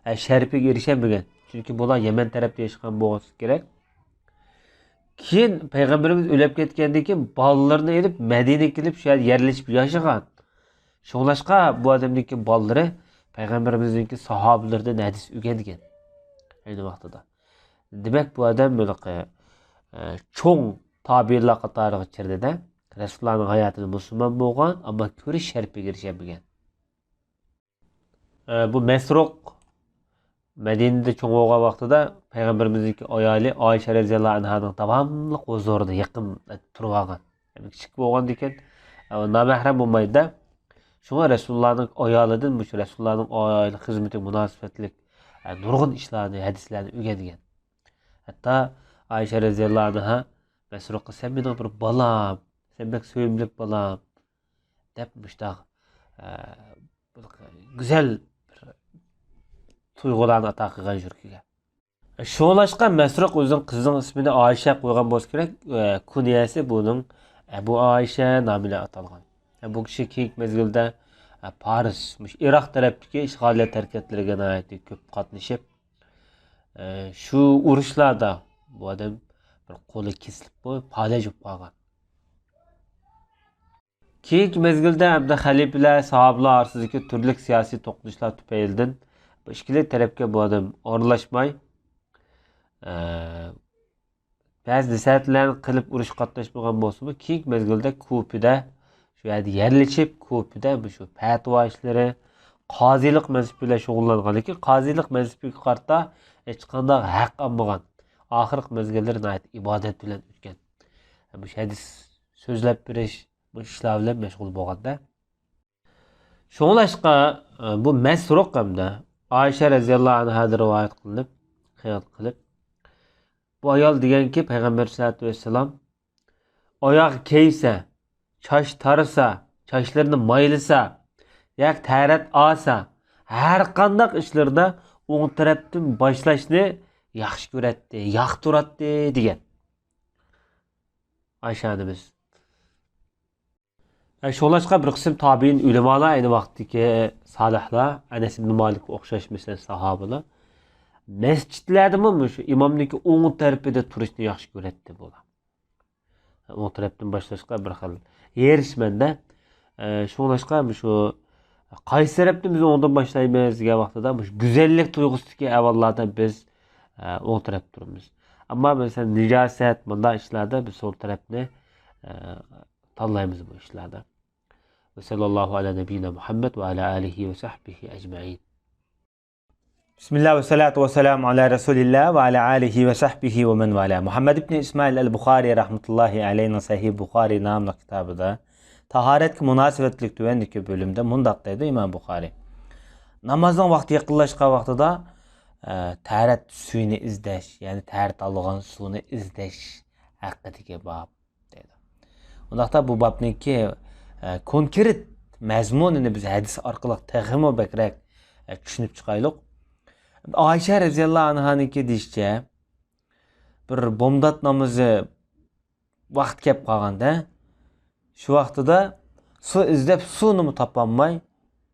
ئە، شەرىپىگە ئېرىشەلمىگەن. چۈنكى بۇلار يەمەن تەرەپتە ياشىغان بولسا كېرەك. كېيىن پەيغەمبىرىمىز ئۆلۈپ كەتكەندىن كېيىن بالىلىرىنى ئېلىپ مەدىنىگە كېلىپ شۇ يەردە يەرلىشىپ ياشىغان. شۇڭلاشقا بۇ ئادەمنىڭكى بالىلىرى پەيغەمبىرىمىزنىڭكى ساھابىلىرىدىن ھەدىس ئۆگەنگەن ئەينى ۋاقتىدا. دېمەك، بۇ ئادەم ھېلىقى، ئە، چوڭ تابىئىنلار قاتارىغا كىردى-دە. رەسۇلۇللانىڭ ھاياتىدا مۇسۇلمان بولغان، ئەمما كۆرۈش شەرىپىگە ئېرىشەلمىگەن. ئە، بۇ مەسرۇق، مەدىنىدە چوڭ بولغان ۋاقتىدا پەيغەمبىرىمىزنىڭكى ئايالى ئايشە رەزىياللاھۇ ئەنھانىڭ داۋاملىق ھۇزۇرىدا يېقىن تۇرۇۋالغان. يەنى كىچىك بولغاندىكىن، ئە، نامەھرەم بولمايدۇ. شۇڭا رەسۇلۇللانىڭ ئايالىدىن مۇشۇ رەسۇلۇللانىڭ ئائىلە خىزمىتىگە مۇناسىۋەتلىك، ئە، نۇرغۇن ئىشلارنى، ھەدىسلەرنى ئۆگەنگەن. ھەتتا ئائىشە رەزىياللاھۇ ئەنھا مەسرۇققا، «سەن مېنىڭ بىر بالام، سەن بەك سۆيۈملۈك بالام» دەپ مۇشتاق، ئە، بىر گۈزەل بىر تۇيغۇلارنى ئاتا قىلغان يۈرىكىگە. شۇڭلاشقا مەسرۇق ئۆزىنىڭ قىزىنىڭ ئىسمىنى ئائىشە قويغان بولسا كېرەك، ئە، كۇنيەسى بۇنىڭ ئەبۇ ئائىشە نامى بىلەن ئاتالغان. ئە، بۇ كىشى كېيىنكى مەزگىلدە، ئە، پارس، مۇشۇ ئىراق تەرەپتىكى ئىشغالىيەت ھەرىكەتلىرىگە ناھايىتى كۆپ قاتنىشىپ، ئە، شۇ ئۇرۇشلاردا بۇ ئادەم بىر قولى كېسىلىپ، بۇ پالەچ بولۇپ قالغان. كېيىنكى مەزگىلدە ھەمدە خەلىپىلەر، ساھابىلەر ئارىسىدىكى تۈرلۈك سىياسىي توقۇنۇشلار تۈپەيلىدىن بۇ ئىككىلى تەرەپكە بۇ ئادەم ئارىلاشماي، ئە، بەزى نەسىھەتلەرنى قىلىپ ئۇرۇشقا قاتناشمىغان بولسىمۇ، كېيىنكى مەزگىلدە كۇفىدە، شۇ يەردە يەرلىشىپ، كۇفىدە مۇشۇ پەتىۋا ئىشلىرى، قازىلىق مەزھىپى بىلەن شۇغۇللانغان. لېكىن قازىلىق مەزھىپىگە قارىتا ھېچقانداق ھەق ئالمىغان. ئاخىرقى مەزگىللىرى ناھايىتى ئىبادەت بىلەن ئۆتكەن. مۇشۇ ھەدىس سۆزلەپ بېرىش، بۇ ئىشلار بىلەن مەشغۇل بولغاندا. شۇڭلاشقا، ئە، بۇ مەسرۇق ھەمدە ئائىشە رەزىياللاھۇ ئەنھادىن رىۋايەت قىلىنىپ، خىيال قىلىپ، بۇ ئايال دېگەنكى، پەيغەمبەر سەللەللاھۇ ئەلەيھى ۋەسەللەم ئاياغ كەيسە، چاچ تارىسا، چاچلىرىنى مايلىسا ياكى تەرەت ئالسا، ھەر قانداق ئىشلىرىدا ئوڭ تەرەپتىن باشلاشنى ياخشى كۆرەتتى، ياقتۇراتتى دېگەن. ئايشە ئانىمىز. ئە، شۇڭلاشقا بىر قىسىم تابىئىن ئۆلىمالار، ئەينى ۋاقىتتىكى سالىھلار، ئەنەس ئىبنى مالىكقا ئوخشاش، مەسىلەن، ساھابىلار مەسچىتلەردىمۇ مۇشۇ ئىمامنىڭكى ئوڭ تەرىپىدە تۇرۇشنى ياخشى كۆرەتتى بۇلار. ئوڭ تەرەپتىن باشلاشقا بىر خىل ھېرىشمەندە. ئە، شۇڭلاشقا مۇشۇ قايسى تەرەپتىن بىز ئوڭدىن باشلايمىز دېگەن ۋاقتىدا مۇشۇ گۈزەللىك تۇيغۇسىدىكى ئەھۋاللاردا بىز، ئە، ئوڭ تەرەپتە تۇرىمىز. ئەمما مەسىلەن، نىجاسەت، مۇنداق ئىشلاردا بىز سول تەرەپنى، ئە، تاللايمىز بۇ ئىشلاردا. ۋە سەللاللاھۇ ئەلا نەبىينا مۇھەممەد ۋە ئەلا ئالىھى ۋە سەھبىھى ئەجمەئىن. بىسمىللا ۋە سالاتۇ ۋە سالامۇ ئالا رەسۇلىللا ۋە ئالا ئالىھى ۋە سەھبىھى ۋە مەن ۋالا. مۇھەممەد ئىبنى ئىسمائىل ئەل بۇخارى رەھمەتۇللاھى ئەلەيھىنىڭ سەھىھ بۇخارى ناملىق كىتابىدا تاھارەتكە مۇناسىۋەتلىك تۆۋەندىكى بۆلۈمدە مۇنداق دەيدۇ ئىمام بۇخارى: نامازنىڭ ۋاقتى يېقىنلاشقان ۋاقتىدا، ئە، تەھارەت سۈيىنى ئىزدەش، يەنى تەھارەت ئالىدىغان سۇنى ئىزدەش ھەققىدىكى باب. دەيدۇ. ئۇنداقتا بۇ بابنىڭكى، ئە، كونكرېت مەزمۇنىنى بىز ھەدىس ئارقىلىق تېخىمۇ بەكرەك، ئە، چۈشىنىپ چىقايلۇق. ئائىشە رەزىياللاھۇ ئەنھانىڭكى دېيىشىچە، بىر بامدات نامىزى ۋاقتى كەپ قالغاندا، شۇ ۋاقتىدا سۇ ئىزدەپ سۇنىمۇ تاپالماي،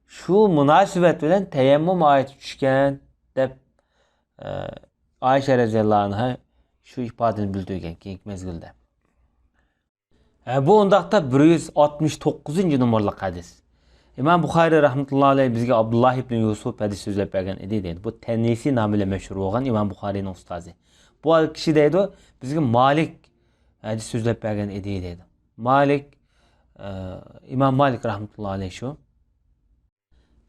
شۇ مۇناسىۋەت بىلەن تەيەممۇم ئايىتى چۈشكەن دەپ، ئە، ئائىشە رەزىياللاھۇ ئەنھا شۇ ئىپادىنى بىلدۈرگەن كېيىنكى مەزگىلدە. ھە، بۇ ئۇنداقتا بىر يۈز ئاتمىش توققۇزىنچى نومۇرلۇق ھەدىس. ئىمام بۇخارى رەھمەتۇللاھى ئەلەيھ بىزگە ئابدۇللاھ ئىبنى يۈسۈپ ھەدىس سۆزلەپ بەرگەن ئىدى دەيدۇ. بۇ تەنىسى نامى بىلەن مەشھۇر بولغان ئىمام بۇخارىنىڭ ئۇستازى. بۇ كىشى دەيدۇ، بىزگە مالىك ھەدىس سۆزلەپ بەرگەن ئىدى دەيدۇ. مالىك، ئە، ئىمام مالىك رەھمەتۇللاھى ئەلەيھ شۇ.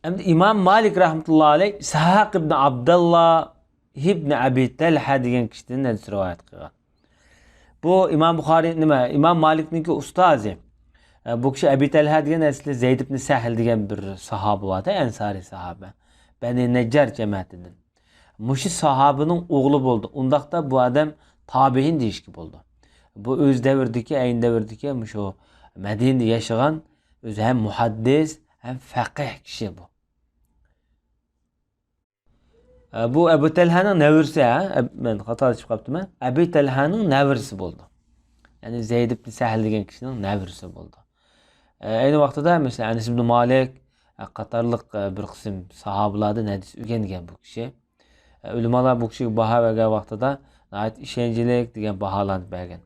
ئەمدى ئىمام مالىك رەھمەتۇللاھى ئەلەيھ ئىسھاق ئىبنى ئابداللا ئىبنى ئەبى تەلھە دېگەن كىشىدىن ھەدىس رىۋايەت قىلغان. بۇ ئىمام بۇخارى، نېمە، ئىمام مالىكنىڭكى ئۇستازى. ئە، بۇ كىشى ئەبى تەلھە دېگەن ئەسلى زەيد ئىبنى سەھل دېگەن بىر ساھابە باردا، ئەنسارىي ساھابە. بەنى نەججار جەمەتىدىن. مۇشۇ ساھابىنىڭ ئوغلى بولدى. ئۇنداقتا بۇ ئادەم تابىئىن دېيىشكە بولىدۇ. بۇ ئۆز دەۋرىدىكى، ئەينى دەۋردىكى مۇشۇ مەدىنىدە ياشىغان، ئۆزى ھەم مۇھەددىس، ھەم فەقىھ كىشى بۇ. ئە، بۇ ئەبۇ تەلھەنىڭ نەۋرىسى، ھە؟ ئەب-، مەن خاتالىشىپ قاپتىمەن. ئەبۇ تەلھەنىڭ نەۋرىسى بولىدۇ. يەنى زەيد ئىبنى سەھل دېگەن كىشىنىڭ نەۋرىسى بولىدۇ. ئە، ئەينى ۋاقتىدا، مەسىلەن، ئەنەس ئىبنى مالىك، ئە، قاتارلىق، ئە، بىر قىسىم ساھابىلاردىن ھەدىس ئۆگەنگەن بۇ كىشى. ئە، ئۆلىمالار بۇ كىشىگە باھا بەرگەن ۋاقتىدا ناھايىتى ئىشەنچلىك دېگەن باھالارنى بەرگەن.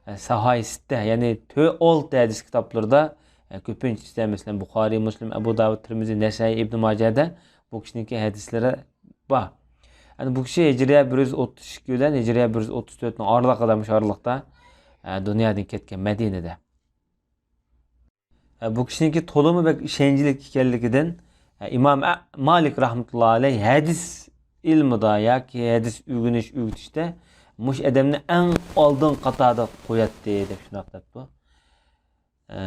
ئە، ساھاي سىتتە، يەنى تۆ-، ئالتە ھەدىس كىتابلىرىدا، ئە، كۆپىنچىسىدە، مەسىلەن، بۇخارىي، مۇسلىم، ئەبۇ داۋۇد، تىرمىزى، نەسائىي، ئىبنى ماجەدە بۇ كىشىنىڭكى ھەدىسلىرى بار. يەنى بۇ كىشى ھىجرىيە بىر يۈز ئوتتۇز ئىككى بىلەن ھىجرىيە بىر يۈز ئوتتۇز تۆتنىڭ ئارىلىقىدا، مۇشۇ ئارىلىقتا، ئە، دۇنيادىن كەتكەن مەدىنىدە. ئە، بۇ كىشىنىڭكى تولىمۇ بەك ئىشەنچلىك ئىكەنلىكىدىن، ئە، ئىمام ئە-، مالىك رەھمەتۇللاھى ئەلەيھ ھەدىس ئىلمىدا ياكى ھەدىس ئۆگىنىش، ئۆگىتىشتە مۇشۇ ئادەمنى ئەڭ ئالدىنقى قاتاردا قوياتتى، دەپ شۇنداق دەپتۇ. ئە،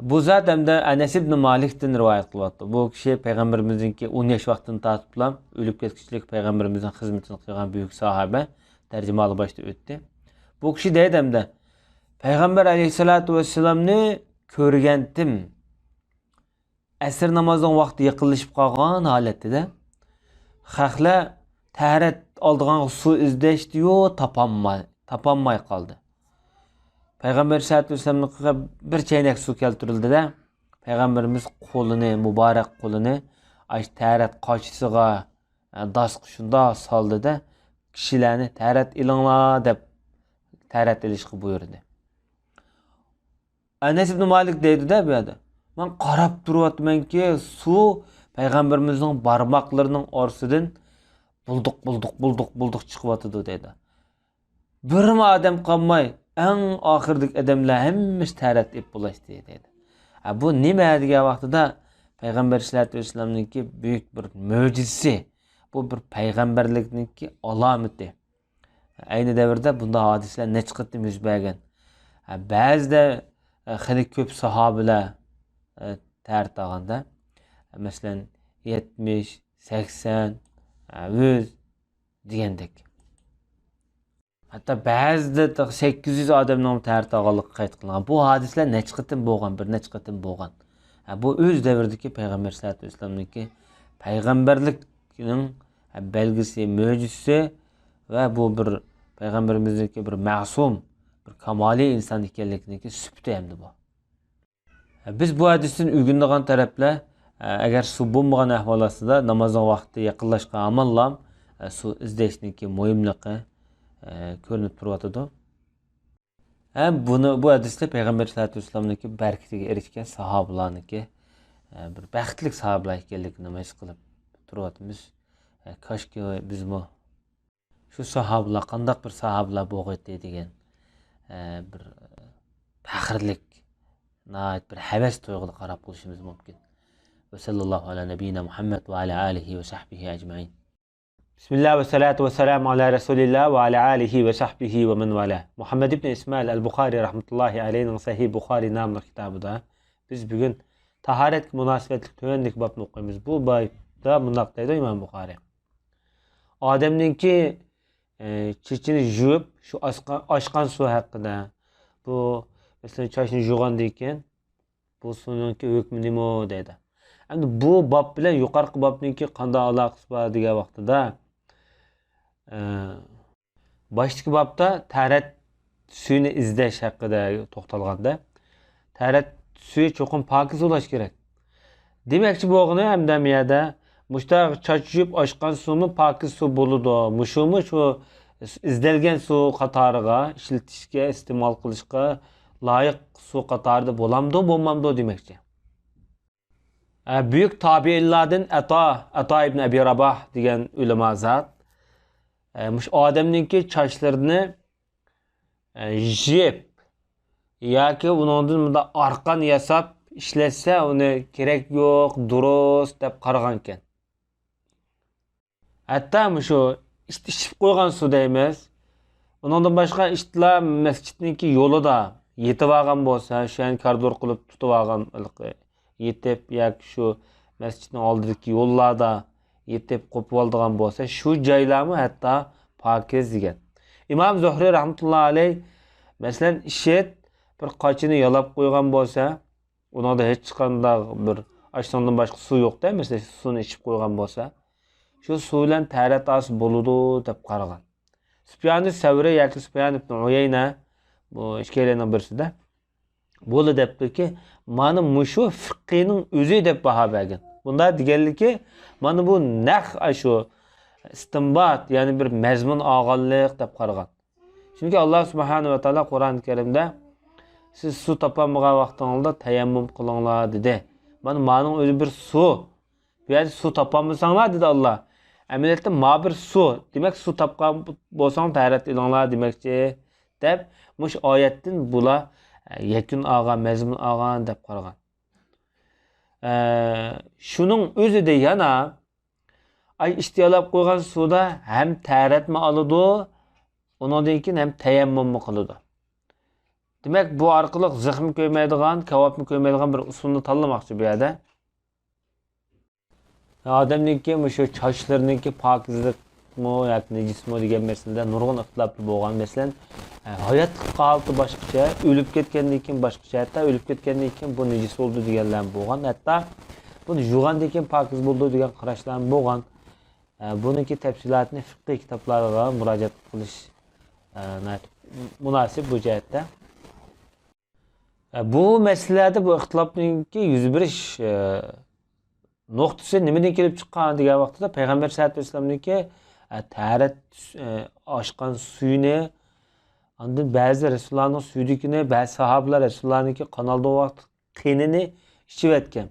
بۇ زات ھەمدە ئەنەس ئىبن مالىكتىن رىۋايەت قىلىۋاتىدۇ. بۇ كىشى پەيغەمبىرىمىزنىڭكى ئون ياش ۋاقتىدىن تارتىپلا ئۆلۈپ كەتكۈچىلىك پەيغەمبىرىمىزنىڭ خىزمىتىنى قىلغان بۈيۈك ساھابە، تەرجىمىھالى باشتا ئۆتتى. بۇ كىشى دەيدۇ ھەمدە، پەيغەمبەر ئەلەيھىسسالاتۇ ۋەسسالامنى كۆرگەنتىم. ئەسىر نامازنىڭ ۋاقتى يېقىنلىشىپ قالغان ھالەتتە، خەقلەر تەھارەت ئالىدىغان سۇ ئىزدەشتىيۇ، تاپالماي، تاپالماي قالدى. پەيغەمبەر ئەلەيھىسسالاتۇ ۋەسسالامنىڭ بىر چەينەك سۇ كەلتۈرۈلدى-دە، پەيغەمبىرىمىز قولىنى، مۇبارەك قولىنى ئاشۇ تەھارەت قاچىسىغا، داسقا شۇنداق سالدى-دە، كىشىلەرنى تەھارەت ئېلىڭلار دەپ تەھارەت ئېلىشقا بۇيرۇدى. ئەنەس ئىبن مالىك دەيدۇ-دە بۇ يەردە، مەن قاراپ تۇرۇۋاتىمەنكى، سۇ پەيغەمبىرىمىزنىڭ بارماقلىرىنىڭ ئارىسىدىن بۇلدۇق، بۇلدۇق، بۇلدۇق، بۇلدۇق چىقىۋاتىدۇ دەيدۇ. بىرمۇ ئادەم قالماي، ئەڭ ئاخىرىدىكى ئادەملەر ھەممىسى تەھارەت ئېلىپ بولاشتى دەيدۇ. ھە، بۇ نېمە دېگەن ۋاقتىدا پەيغەمبەر ئەلەيھىسسالاتۇ ۋەسسالامنىڭكى بۈيۈك بىر مۆجىزىسى، بۇ بىر پەيغەمبەرلىكنىڭكى ئالامىتى. ئەينى دەۋردە بۇنداق ھادىسىلەر نەچچە قېتىم يۈز بەرگەن. ھە، بەزىدە، ئە، خېلى كۆپ ساھابىلەر، ئە، تەھارەت ئالغاندا، مەسىلەن، يەتمىش، سەكسەن، ئە، يۈز دېگەندەك. ھەتتا بەزىدە تېخى سەككىز يۈز ئادەمنىڭ تەھارەت ئالغانلىقى قەيت قىلىنغان. بۇ ھادىسىلەر نەچچە قېتىم بولغان، بىر نەچچە قېتىم بولغان. ھە، بۇ ئۆز دەۋرىدىكى پەيغەمبەر سەللەللاھۇ ئەلەيھى ۋەسەللەمنىڭكى پەيغەمبەرلىكنىڭ، ھە، بەلگىسى، مۆجىزىسى ۋە بۇ بىر پەيغەمبىرىمىزنىڭكى بىر مەسۇم، بىر كامالىي ئىنسان ئىكەنلىكىنىڭكى سۈپىتى ئەمدى بۇ. بىز بۇ ھەدىستىن ئۆگىنىدىغان تەرەپلەر، ئەگەر سۇ بولمىغان ئەھۋال ئاستىدا نامازنىڭ ۋاقتى يېقىنلاشقان ھامانلا سۇ ئىزدەشنىڭكى مۇھىملىقى كۆرۈنۈپ تۇرۇۋاتىدۇ. ھەم بۇنى، بۇ ھەدىستە پەيغەمبەر سەللەللاھۇ ئەلەيھى ۋەسەللەمنىڭكى بەرىكىتىگە ئېرىشكەن ساھابىلارنىڭكى بىر بەختلىك ساھابىلار ئىكەنلىكىنى ھېس قىلىپ تۇرۇۋاتىمىز. كاشكى بىزمۇ شۇ ساھابىلار قانداق بىر ساھابىلار بولغىيتتى دېگەن، ئە، بىر پەخىرلىك، ناھايىتى بىر ھەۋەس تۇيغۇدا قاراپ قويۇشىمىز مۇمكىن. ۋە سەللەللاھۇ ئەلا نەبىييىنا مۇھەممەد ۋە ئەلا ئالىھى ۋە سەھبىھى ئەجمەئىن. بىسمىللا ۋە سالاتۇ ۋە سالامۇ ئەلا رەسۇلىللا ۋە ئەلا ئالىھى ۋە سەھبىھى ۋە مەن ۋالا. مۇھەممەد ئىبن ئىسمائىل ئەل بۇخارى رەھمەتۇللاھى ئەلەيھىنىڭ سەھىھ بۇخارى ناملىق كىتابىدا بىز بۈگۈن تاھارەتكە مۇناسىۋەتلىك تۆۋەندىكى بابنى ئوقۇيمىز. بۇ بابدا مۇنداق دەيدۇ ئىمام بۇخارى. ئادەمنىڭكى، ئە، چېچىنى يۇيۇپ، شۇ ئاسقا-، ئاچقان سۇ ھەققىدە. بۇ، مەسىلەن، چاچنى يۇغاندىن كېيىن، بۇ سۇنىڭكى ھۆكمى نېمە دەيدۇ. ئەمدى بۇ باب بىلەن يۇقىرىقى بابنىڭكى قانداق ئالاقىسى بار دېگەن ۋاقتىدا، ئە، باشتىكى بابتا تەھارەت سۈيىنى ئىزدەش ھەققىدە توختالغاندا، تەھارەت سۈيى چوقۇم پاكىز بولۇش كېرەك. دېمەكچى بولغىنى ھەمدە بۇ يەردە مۇشتاق چاچ يۇيۇپ ئاچقان سۇمۇ پاكىز سۇ بولىدۇ. مۇشۇمۇ شۇ ئىزدەلگەن سۇ قاتارىغا ئىشلىتىشكە، ئىستېمال قىلىشقا لايىق سۇ قاتارىدا بولامدۇ، بولمامدۇ دېمەكچى. ئە، بۈيۈك تابىئىنلاردىن ئەتا، ئەتا ئىبن ئەبى راباھ دېگەن ئۆلىما زات، ئە، مۇشۇ ئادەمنىڭكى چاچلىرىنى، ئە، يىپ ياكى ئۇنىڭدىن مۇنداق ئارقان ياساپ ئىشلەتسە، ئۇنى كېرەك يوق، دۇرۇس دەپ قارىغانىكەن. ھەتتا مۇشۇ ئىت ئىچىپ قويغان سۇ دەيمىز. ئۇنىڭدىن باشقا ئىتلار مەسچىتنىڭكى يولىدا يېتىۋالغان بولسا، شۇ يەرنى كارىدور قىلىپ تۇتۇۋالغان، يېتىپ ياكى شۇ مەسچىتنىڭ ئالدىدىكى يوللاردا يېتىپ قوپۇۋالىدىغان بولسا، شۇ جايلارمۇ ھەتتا پاكىز دېگەن. ئىمام زۇھرى رەھمەتۇللا ئەلەيھ، مەسىلەن، ئىشت بىر قاچىنى يالاپ قويغان بولسا، ئۇنىڭدا ھېچقانداق بىر ئاشۇنىڭدىن باشقا سۇ يوق-دە، مەسىلەن، سۇنى ئىچىپ قويغان بولسا، شۇ سۇ بىلەن تەھارەت ئالسا بولىدۇ دەپ قارىغان. سۇپيانى سەۋرى ياكى سۇپيان ئىبن ئۇيەينە، بۇ ئىككىيلەننىڭ بىرسىدە، بۇلا دەپتۇكى، مانا مۇشۇ فىققىنىڭ ئۆزى دەپ باھا بەرگەن. بۇنداق دېگەنلىكى، مانا بۇ نەق ئاشۇ ئىستىنبات، يەنى بىر مەزمۇن ئالغانلىق دەپ قارىغان. چۈنكى ئاللا سۇبھانەھۇ ۋە تائالا قۇرئان كەرىمدە، سىز سۇ تاپالمىغان ۋاقتىڭىزدا تەيەممۇم قىلىڭلار دېدى. مانا مانىڭ ئۆزى بىر سۇ. بۇ يەردە سۇ تاپالمىساڭلار دېدى ئاللا. ئەمەلىيەتتە ما بىر سۇ. دېمەك، سۇ تاپقان بولساڭ تەھارەت ئېلىڭلار دېمەكچى، دەپ مۇشۇ ئايەتتىن بۇلار يەكۈن ئالغان، مەزمۇن ئالغان دەپ قارىغان. ئە، شۇنىڭ ئۆزىدە يەنە، ئاي، ئىشتىيالاپ قويغان سۇدا ھەم تەرەتمۇ ئالىدۇ، ئۇنىڭدىن كېيىن ھەم تەيەممۇممۇ قىلىدۇ. دېمەك، بۇ ئارقىلىق زىخمۇ كۆيمەيدىغان، كاۋاپمۇ كۆيمەيدىغان بىر ئۇسۇلنى تاللىماقچى بۇ يەردە. ئادەمنىڭكى مۇشۇ چاچلىرىنىڭكى پاكىزلىقمۇ ياكى نىجىسمۇ دېگەن مەسىلىدە نۇرغۇن ئىختىلاپلار بولغان. مەسىلەن، ھاياتلىق ھالىتى باشقىچە، ئۆلۈپ كەتكەندىن كېيىن باشقىچە، ھەتتا ئۆلۈپ كەتكەندىن كېيىن بۇ نىجىس بولىدۇ دېگەنلەرمۇ بولغان، ھەتتا بۇنى يۇغاندىن كېيىن پاكىز بولىدۇ دېگەن قاراشلارمۇ بولغان. بۇنىڭكى تەپسىلاتىنى فىقھىي كىتابلارغا مۇراجىئەت قىلىش ناھايىتى مۇناسىپ بۇ جەھەتتە. بۇ مەسىلىلەردە بۇ ئىختىلاپنىڭكى يۈز بېرىش نۇقتىسى نېمىدىن كېلىپ چىققان دېگەن ۋاقتىدا، پەيغەمبەر سەللەللاھۇ ئەلەيھى ۋەسەللەمنىڭكى تەرەت ئاشقان سۈيىنى، ئاندىن بەزى رەسۇلۇللانىڭ سۈيدۈكىنى، بەزى ساھابىلار رەسۇلۇللانىڭكى قانالدىغان ۋاقىت قېنىنى ئىچىۋەتكەن.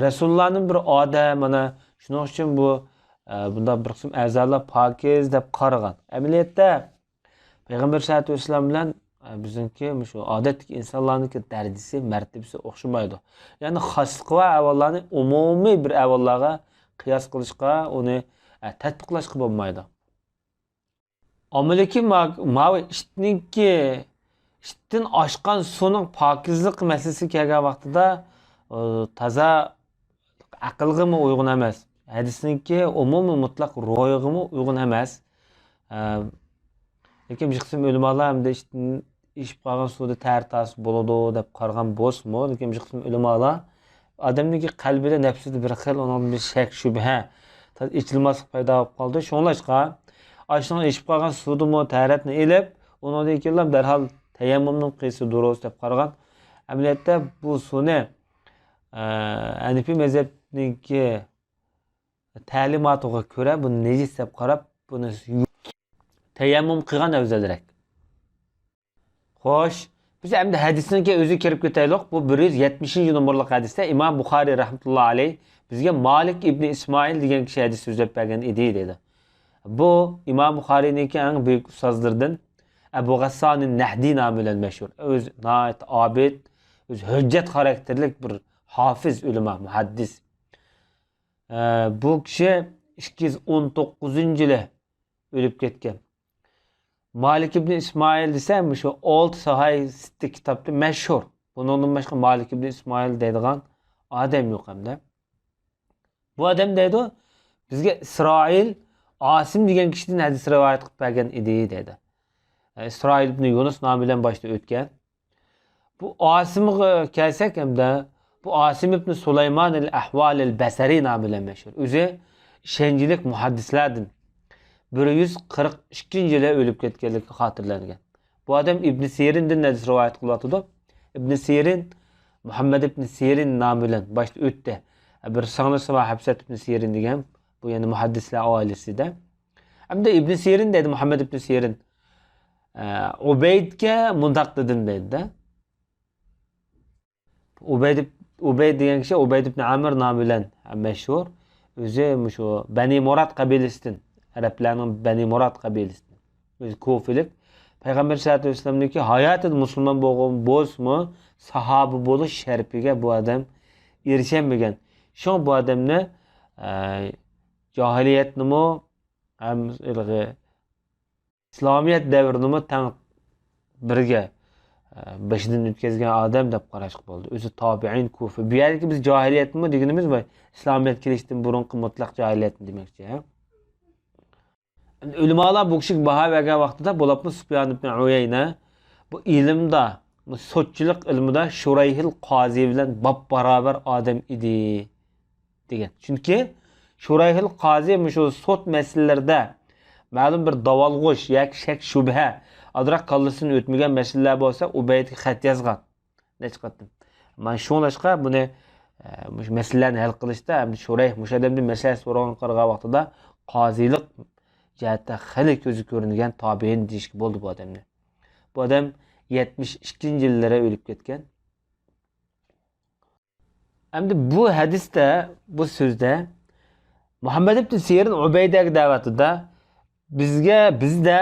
رەسۇلۇللانىڭ بىر ئادەم، مانا شۇنىڭ ئۈچۈن بۇ، بۇنداق بىر قىسىم ئەزالار پاكىز دەپ قارىغان. ئەمەلىيەتتە، پەيغەمبەر سەللەللاھۇ ئەلەيھى ۋەسەللەم بىلەن، ئە، بىزنىڭكى مۇشۇ ئادەتتىكى ئىنسانلارنىڭكى دەرىجىسى، مەرتىۋىسى ئوخشىمايدۇ. يەنى خاسلىقى بار ئەھۋاللارنى ئومۇمىي بىر ئەھۋاللارغا قىياس قىلىشقا، ئۇنى، ئە، تەتبىقلاشقا بولمايدۇ. ئاممىدىكى ما-، ماۋۇ ئىتنىڭكى، ئىتتىن ئاشقان سۇنىڭ پاكىزلىق مەسىلىسىگە كەلگەن ۋاقتىدا، ئۇ، تازا ئەقىلگىمۇ ئۇيغۇن ئەمەس. ھەدىسنىڭكى ئومۇمىي مۇتلەق روھىغىمۇ ئۇيغۇن ئەمەس. ئە، لېكىن بىر قىسىم ئۆلىمالار ئەمدى ئىشتىن ئېشىپ قالغان سۇدا تەرەت ئالسا بولىدۇ دەپ قارىغان بولسىمۇ، لېكىن بىر قىسىم ئۆلىمالار ئادەمنىڭكى قەلبىدە، نەپسىدە بىر خىل ئۇنىڭدىن بىر شەك، شۈبھە، ئېچىلماسلىق پەيدا بولۇپ قالىدۇ. شۇڭلاشقا، ئاشۇنىڭ ئېشىپ قالغان سۇدىمۇ تەرەتنى ئېلىپ، ئۇنىڭدىن كېيىنلا دەرھال تەيەممۇمنىڭ قىلسا دۇرۇس دەپ قارىغان. ئەمەلىيەتتە بۇ سۇنى، ئە، ھەنىفىي مەزھەپنىڭكى تەلىماتىغا كۆرە بۇنى نىجىس دەپ قاراپ، بۇنى تەيەممۇم قىلغان ئەۋزەلرەك. خوش، بىز ئەمدى ھەدىسنىڭكى ئۆزىگە كىرىپ كېتەيلۇق. بۇ بىر يۈز يەتمىشىنچى نومۇرلۇق ھەدىستە ئىمام بۇخارىي رەھمەتۇللا ئەلەيھ بىزگە مالىك ئىبنى ئىسمائىل دېگەن كىشى ھەدىس سۆزلەپ بەرگەن ئىدى، دەيدۇ. بۇ ئىمام بۇخارىينىڭكى ئەڭ بۈيۈك ئۇستازلىرىدىن ئەبۇ غەسسانى نەھدى نامى بىلەن مەشھۇر. ئۆزى ناھايىتى ئابىد، ئۆزى ھۆججەت خاراكتېرلىك بىر ھافىز، ئۆلىما، مۇھەددىس. ئە، بۇ كىشى ئىككى يۈز ئون توققۇزىنچى يىلى ئۆلۈپ كەتكەن. مالىك ئىبنى ئىسمائىل دېسە، مۇشۇ ئالتە ساھىھ سىتتە كىتابتا مەشھۇر. بۇنىڭدىن باشقا مالىك ئىبنى ئىسمائىل دەيدىغان ئادەم يوق ئەمدى. بۇ ئادەم دەيدۇ، بىزگە ئىسرائىل ئاسىم دېگەن كىشىدىن ھەدىس رىۋايەت قىلىپ بەرگەن ئىدى، دەيدۇ. ئىسرائىل ئىبنى يۇنۇس نامى بىلەن باشتا ئۆتكەن. بۇ ئاسىمغا كەلسەك ئەمدى، بۇ ئاسىم ئىبنى سۇلايمان ئەل ئەھۋال ئەل بەسرى نامى بىلەن مەشھۇر. ئۆزى ئىشەنچلىك مۇھەددىسلەردىن، بىر يۈز قىرىق ئىككىنچى يىلى ئۆلۈپ كەتكەنلىكى خاتىرىلەنگەن. بۇ ئادەم ئىبنى سىرىندىن ھەدىس رىۋايەت قىلىۋاتىدۇ. ئىبنى سىرىن، مۇھەممەد ئىبنى سىرىن نامى بىلەن باشتا ئۆتتى. بىر سىڭلىسى بار ھەپسەت ئىبنى سىرىن دېگەن، بۇ يەنە مۇھەددىسلەر ئائىلىسىدە. ئەمدى ئىبنى سىرىن دەيدۇ، مۇھەممەد ئىبنى سىرىن. ئە، ئۇبەيدكە مۇنداق دېدىم دەيدۇ-دە. ئۇبەيد، ئۇبەيد دېگەن كىشى ئۇبەيد ئىبنى ئامىر نامى بىلەن مەشھۇر. ئۆزى مۇشۇ بەنى مۇراد قەبىلىسىدىن، ئەرەبلەرنىڭ بەنى مۇراد قەبىلىسىدىن. ئۆزى كۇفىلىك. پەيغەمبەر سەللەللاھۇ ئەلەيھى ۋەسەللەمنىڭكى ھاياتىدا مۇسۇلمان بولغان بولسىمۇ، ساھابە بولۇش شەرىپىگە بۇ ئادەم ئېرىشەلمىگەن. شۇڭا بۇ ئادەمنى، ئە، جاھىلىيەتنىمۇ ھەم ھېلىقى ئىسلامىيەت دەۋرىنىمۇ تەڭ بىرگە، ئە، بېشىدىن ئۆتكۈزگەن ئادەم دەپ قاراشقا بولىدۇ. ئۆزى تابىئىن كۇفا. بۇ يەردىكى بىز جاھىلىيەتمۇ دېگىنىمىز بۇ ئىسلامىيەت كېلىشتىن بۇرۇنقى مۇتلەق جاھىلىيەتنى دېمەكچى. ئۆلىمالار بۇ كىشىگە باھا بەرگەن ۋاقتىدا، بولۇپمۇ سۇپيان ئىبن ئۇيەينە بۇ ئىلىمدا، بۇ سوتچىلىق ئىلمىدا شۇرەيھىل قازى بىلەن باپ باراۋەر ئادەم ئىدى، دېگەن. چۈنكى شۇرەيھىل قازى مۇشۇ سوت مەسىلىلىرىدە مەلۇم بىر داۋالغۇش ياكى شەك شۈبھە، ئازراق كاللىسىدىن ئۆتمىگەن مەسىلىلەر بولسا، ئۇبەيدكە خەت يازغان نەچچە قېتىم. مانا شۇڭلاشقا بۇنى، ئە، مۇشۇ مەسىلىلەرنى ھەل قىلىشتا، ھەم شۇرەيھ مۇشۇ ئادەمدىن مەسلىھەت سورىغانغا قارىغان ۋاقتىدا قازىلىق جەھەتتە خېلى كۆزگە كۆرۈنگەن تابىئىن دېيىشكە بولىدۇ بۇ ئادەمنى. بۇ ئادەم يەتمىش ئىككىنچى يىللىرى ئۆلۈپ كەتكەن. ئەمدى بۇ ھەدىستە، بۇ سۆزدە مۇھەممەد ئىبن سىرىن ئۇبەيدەگە دەۋاتىدۇ. بىزگە، بىزدە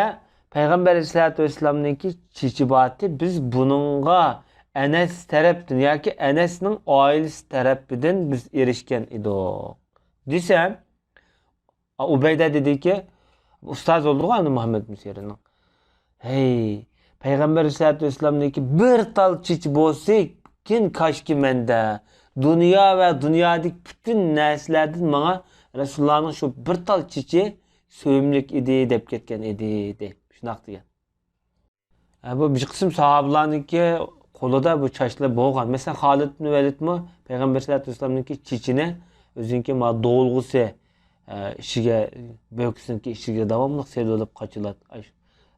پەيغەمبەر ئەلەيھىسسالاتۇ ۋەسسالامنىڭكى چېچى بارتى، بىز بۇنىڭغا ئەنەس تەرەپتىن ياكى ئەنەسنىڭ ئائىلىسى تەرىپىدىن بىز ئېرىشكەن ئىدۇق دېسەم، ئۇبەيدە دېدىكى، ئۇستاز بولدىغۇ ئەمدى مۇھەممەد ئىبن سىرىننىڭ. ھەي، پەيغەمبەر ئەلەيھىسسالاتۇ ۋەسسالامنىڭكى بىر تال چېچى بولسىكىن كاشكى مەندە، دۇنيا ۋە دۇنيادىكى پۈتۈن نەرسىلەردىن ماڭا رەسۇلۇللانىڭ شۇ بىر تال چېچى سۆيۈملۈك ئىدى دەپ كەتكەن ئىدى، دەيدۇ. شۇنداق دېگەن. ھە، بۇ بىر قىسىم ساھابىلارنىڭكى قولىدا بۇ چاچلار بولغان. مەسىلەن، خالىد ئىبن ۋەلىدمۇ پەيغەمبەر سەللەللاھۇ ئەلەيھى ۋەسەللەمنىڭكى چېچىنى ئۆزىنىڭكى مانا دۇۋۇلغىسى، ئە، ئىچىگە، بۆكىسىنىڭكى ئىچىگە داۋاملىق سېلىۋېلىپ قاچىلات-، ئاش-،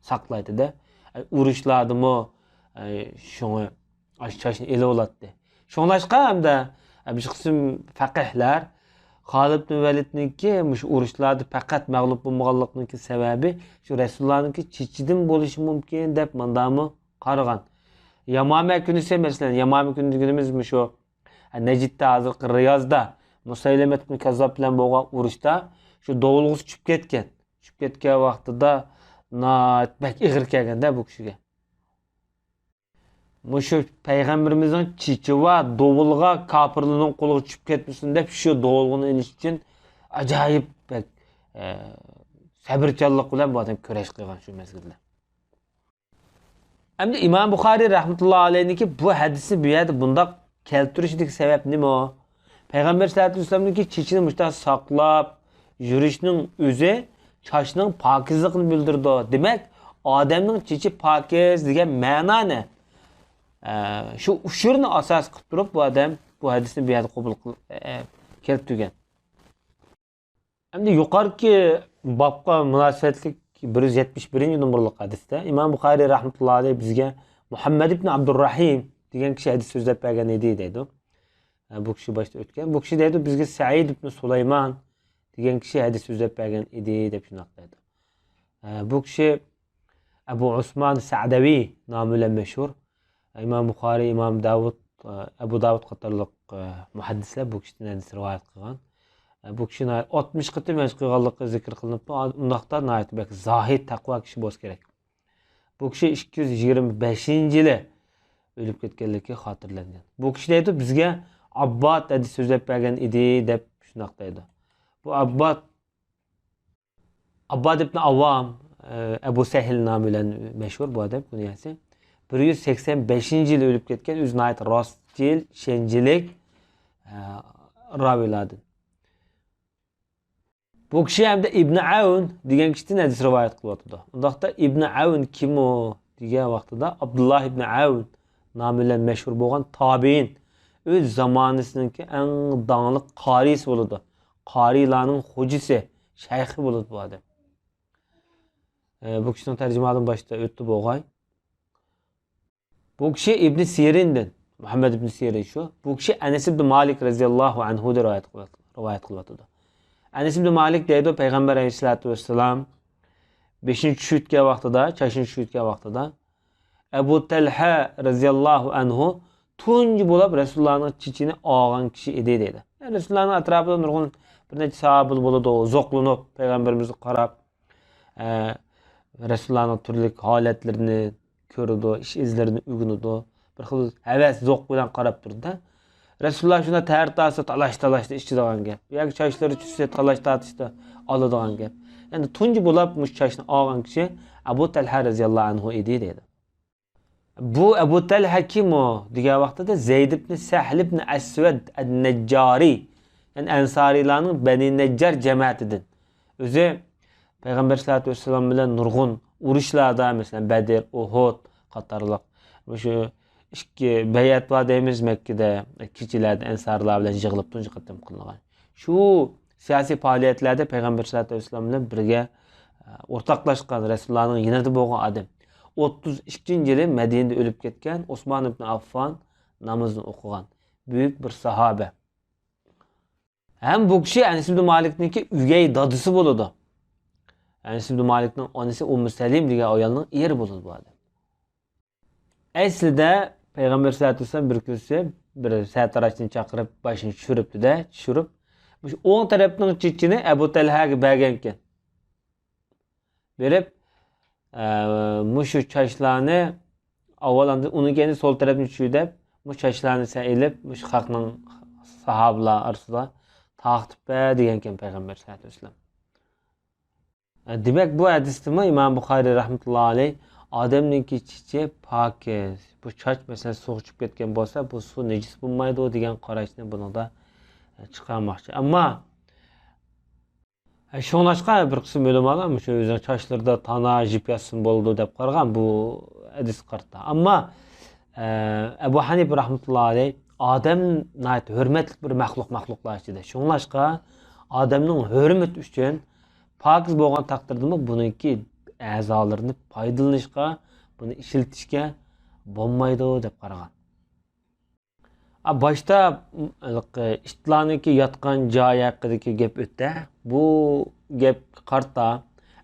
ساقلايتتى-دە. ئە، ئۇرۇشلاردىمۇ، ئە، شۇڭا ئاشۇ چاچنى ئېلىۋالاتتى. شۇڭلاشقا ھەمدە بىر قىسىم فەقىھلەر خالىد ئىبن ۋەلىدنىڭكى مۇشۇ ئۇرۇشلاردا پەقەت مەغلۇپ بولمىغانلىقنىڭكى سەۋەبى شۇ رەسۇلۇللانىڭكى چېچىدىن بولۇشى مۇمكىن دەپ مۇنداقمۇ قارىغان. يامامە كۈنىسى، مەسىلەن، يامامە كۈنى دېگىنىمىز مۇشۇ نەجدتە، ھازىرقى رىيازدا مۇسەيلىمەت ئىبن كەززاب بىلەن بولغان ئۇرۇشتا شۇ دۇۋۇلغىسى چۈشۈپ كەتكەن. چۈشۈپ كەتكەن ۋاقتىدا ناھايىتى بەك ئېغىر كەلگەندە بۇ كىشىگە. مۇشۇ پەيغەمبىرىمىزنىڭ چېچى ۋە دۇۋۇلغا كاپىرلارنىڭ قولىغا چۈشۈپ كەتمىسۇن دەپ، شۇ دۇۋۇلغىنى ئېلىش ئۈچۈن ئاجايىپ بەك، ئە، سەۋرچانلىق بىلەن بۇ ئادەم كۈرەش قىلغان شۇ مەزگىلدە. ئەمدى ئىمام بۇخارىي رەھمەتۇللا ئەلەيھنىڭكى بۇ ھەدىسنى بۇ يەردە بۇنداق كەلتۈرۈشىدىكى سەۋەب نېمە؟ پەيغەمبەر سەللەللاھۇ ئەلەيھى ۋەسەللەمنىڭكى چېچىنى مۇشۇنداق ساقلاپ يۈرۈشنىڭ ئۆزى چاچنىڭ پاكىزلىقىنى بىلدۈرىدۇ. دېمەك، ئادەمنىڭ چېچى پاكىز دېگەن مەنانى، ئە، شۇ ئۇچۇرنى ئاساس قىلىپ تۇرۇپ بۇ ئادەم بۇ ھەدىسنى بۇ يەردە قوبۇل قىل-، ئە، كەلتۈرگەن. ئەمدى يۇقىرىقى بابقا مۇناسىۋەتلىك بىر يۈز يەتمىش بىرىنچى نومۇرلۇق ھەدىستە ئىمام بۇخارىي رەھمەتۇللا ئەلەيھ بىزگە مۇھەممەد ئىبن ئابدۇررەھىم دېگەن كىشى ھەدىس سۆزلەپ بەرگەن ئىدى دەيدۇ. ھە، بۇ كىشى باشتا ئۆتكەن. بۇ كىشى دەيدۇ، بىزگە سەئىد ئىبن سۇلايمان دېگەن كىشى ھەدىس سۆزلەپ بەرگەن ئىدى دەپ شۇنداق دەيدۇ. ھە، بۇ كىشى ئەبۇ ئۇسمان سەدەۋى نامى بىلەن مەشھۇر. ئىمام بۇخارىي، ئىمام داۋۇد، ئەبۇ داۋۇد قاتارلىق مۇھەددىسلەر بۇ كىشىدىن ھەدىس رىۋايەت قىلغان. بۇ كىشى ناھايىتى ئاتمىش قېتىم ھەج قىلغانلىقى زىكىر قىلىنىپتۇ. ئۇنداقتا ناھايىتى بەك زاھىد، تەقۋا كىشى بولسا كېرەك. بۇ كىشى ئىككى يۈز يىگىرمە بەشىنچى يىلى ئۆلۈپ كەتكەنلىكى خاتىرىلەنگەن. بۇ كىشى دەيدۇ، بىزگە ئابباد ھەدىس سۆزلەپ بەرگەن ئىدى دەپ شۇنداق دەيدۇ. بۇ ئابباد ئابباد ئىبن ئاۋام، ئە، ئەبۇ سەھىل نامى بىلەن مەشھۇر بۇ ئادەم، كۇنيەسى. بىر يۈز سەكسەن بەشىنچى يىلى ئۆلۈپ كەتكەن، ئۆزى ناھايىتى راستچىل، ئىشەنچلىك، ئە، راۋىلاردىن. بۇ كىشى ھەمدە ئىبن ئەۋن دېگەن كىشىدىن ھەدىس رىۋايەت قىلىۋاتىدۇ. ئۇنداقتا ئىبن ئەۋن كىم ئۇ دېگەن ۋاقتىدا، ئابدۇللا ئىبن ئەۋن نامى بىلەن مەشھۇر بولغان تابىئىن، ئۆز زامانىسىنىڭكى ئەڭ داڭلىق قارىيسى بولىدۇ. قارىيلارنىڭ خوجىسى، شەيخى بولىدۇ بۇ ئادەم. ئە، بۇ كىشىنىڭ تەرجىمىھالىمۇ باشتا ئۆتتى بولغاي. بۇ كىشى ئىبن سىرىندىن، مۇھەممەد ئىبن سىرىن شۇ. بۇ كىشى ئەنەس ئىبن مالىك رەزىياللاھۇ ئەنھۇدىن رىۋايەت قىلىۋات-، رىۋايەت قىلىۋاتىدۇ. ئەنەس ئىبن مالىك دەيدۇ، پەيغەمبەر ئەلەيھىسسالاتۇ ۋەسسالام بېشىنى چۈشۈرتكەن ۋاقتىدا، چاچنى چۈشۈرتكەن ۋاقتىدا، ئەبۇ تەلھە رەزىياللاھۇ ئەنھۇ تۇنجى بولۇپ رەسۇلۇللانىڭ چېچىنى ئالغان كىشى ئىدى دەيدۇ. يەنى رەسۇلۇللانىڭ ئەتراپىدا نۇرغۇن بىر نەچچە ساھابە بولىدۇ، زوقلىنىپ پەيغەمبىرىمىزگە قاراپ، ئە، رەسۇلۇللانىڭ تۈرلۈك ھالەتلىرىنى كۆرىدۇ، ئىش ئىزلىرىنى ئۆگىنىدۇ. بىر خىل ھەۋەس، زوق بىلەن قاراپ تۇرىدۇ. رەسۇلۇللا شۇنداق تەر تارتسا تالاش-تالاشتا ئىچىدىغان گەپ. ياكى چاچلىرى چۈشسە تالاش-تارتىشتا ئالىدىغان گەپ. يەنى تۇنجى بولۇپ مۇشۇ چاچنى ئالغان كىشى ئەبۇ تەلھە رەزىياللاھۇ ئەنھۇ ئىدى دەيدۇ. بۇ ئەبۇ تەلھە كىم ئۇ دېگەن ۋاقتىدا زەيد ئىبن سەھل ئىبن ئەسۋەد ئەن-نەججارى، يەنى ئەنسارىيلارنىڭ بەنى نەججار جەمەتىدىن. ئۆزى پەيغەمبەر سەللەللاھۇ ئەلەيھى ۋەسەللەم بىلەن نۇرغۇن ئۇرۇشلاردا، مەسىلەن، بەدر، ئۇھۇد قاتارلىق مۇشۇ ئىككى بەيئەت بار دەيمىز مەككىدە، كېچىلەردە ئەنسارلار بىلەن يىغىلىپ تۇنجى قېتىم قىلىنغان. شۇ سىياسىي پائالىيەتلەردە پەيغەمبەر سەللەللاھۇ ئەلەيھى ۋەسەللەم بىلەن بىرگە، ئە، ئورتاقلاشقان، رەسۇلۇللانىڭ يېنىدا بولغان ئادەم. ئوتتۇز ئىككىنچى يىلى مەدىنىدە ئۆلۈپ كەتكەن ئوسمان ئىبن ئاففان نامىزىنى ئوقۇغان بۈيۈك بىر ساھابە. ھەم بۇ كىشى ئەنەس ئىبن مالىكنىڭكى ئۆگەي دادىسى بولىدۇ. ئەنەس ئىبن مالىكنىڭ ئانىسى ئۇممۇ سەلىم دېگەن ئايالنىڭ ئېرى بولىدۇ بۇ ئادەم. ئەسلىدە پەيغەمبەر سەللەللاھۇ ئەلەيھى ۋەسەللەم بىر كۈنسى بىر سەرتاراچنى چاقىرىپ باشىنى چۈشۈرۈپتۇ-دە، چۈشۈرۈپ، مۇشۇ ئوڭ تەرەپنىڭ چېچىنى ئەبۇ تەلھەگە بەرگەنكەن. بېرىپ، ئە، مۇشۇ چاچلارنى ئاۋۋال، ئاندىن ئۇنىڭ كەينىدىن سول تەرەپنى چۈشۈر دەپ، مۇشۇ چاچلارنى سەن ئېلىپ، مۇشۇ خەقنىڭ، ساھابىلار ئارىسىدا تارقىتىپ بەر دېگەنكەن پەيغەمبەر سەللەللاھۇ ئەلەيھى ۋەسەللەم. دېمەك، بۇ ھەدىستىمۇ ئىمام بۇخارىي رەھمەتۇللاھى ئەلەيھ، ئادەمنىڭكى چېچى پاكىز، بۇ چاچ مەسىلەن سۇغا چۈشۈپ كەتكەن بولسا، بۇ سۇ نەجىس بولمايدۇ دېگەن قاراشنى بۇنىڭدا چىقارماقچى. ئەمما شۇڭلاشقا بىر قىسىم ئۆلىمالار مۇشۇ ئۆزىنىڭ چاچلىرىدا تانا، جىپ ياتسىمۇ بولىدۇ دەپ قارىغان بۇ ھەدىسكە قارىتا. ئەمما ئەبۇ ھەنىپە رەھمەتۇللاھى ئەلەيھ، ئادەم ناھايىتى ھۆرمەتلىك بىر مەخلۇق، مەخلۇقلار ئىچىدە. شۇڭلاشقا ئادەمنىڭ ھۆرمىتى ئۈچۈن پاكىز بولغان تەقدىردىمۇ بۇنىڭكى ئەزالىرىنى پايدىلىنىشقا، بۇنى ئىشلىتىشكە بولمايدۇ دەپ قارىغان. ئا، باشتا، م، ھېلىقى ئىتلارنىڭكى ياتقان جايى ھەققىدىكى گەپ ئۆتتى. بۇ گەپكە قارىتا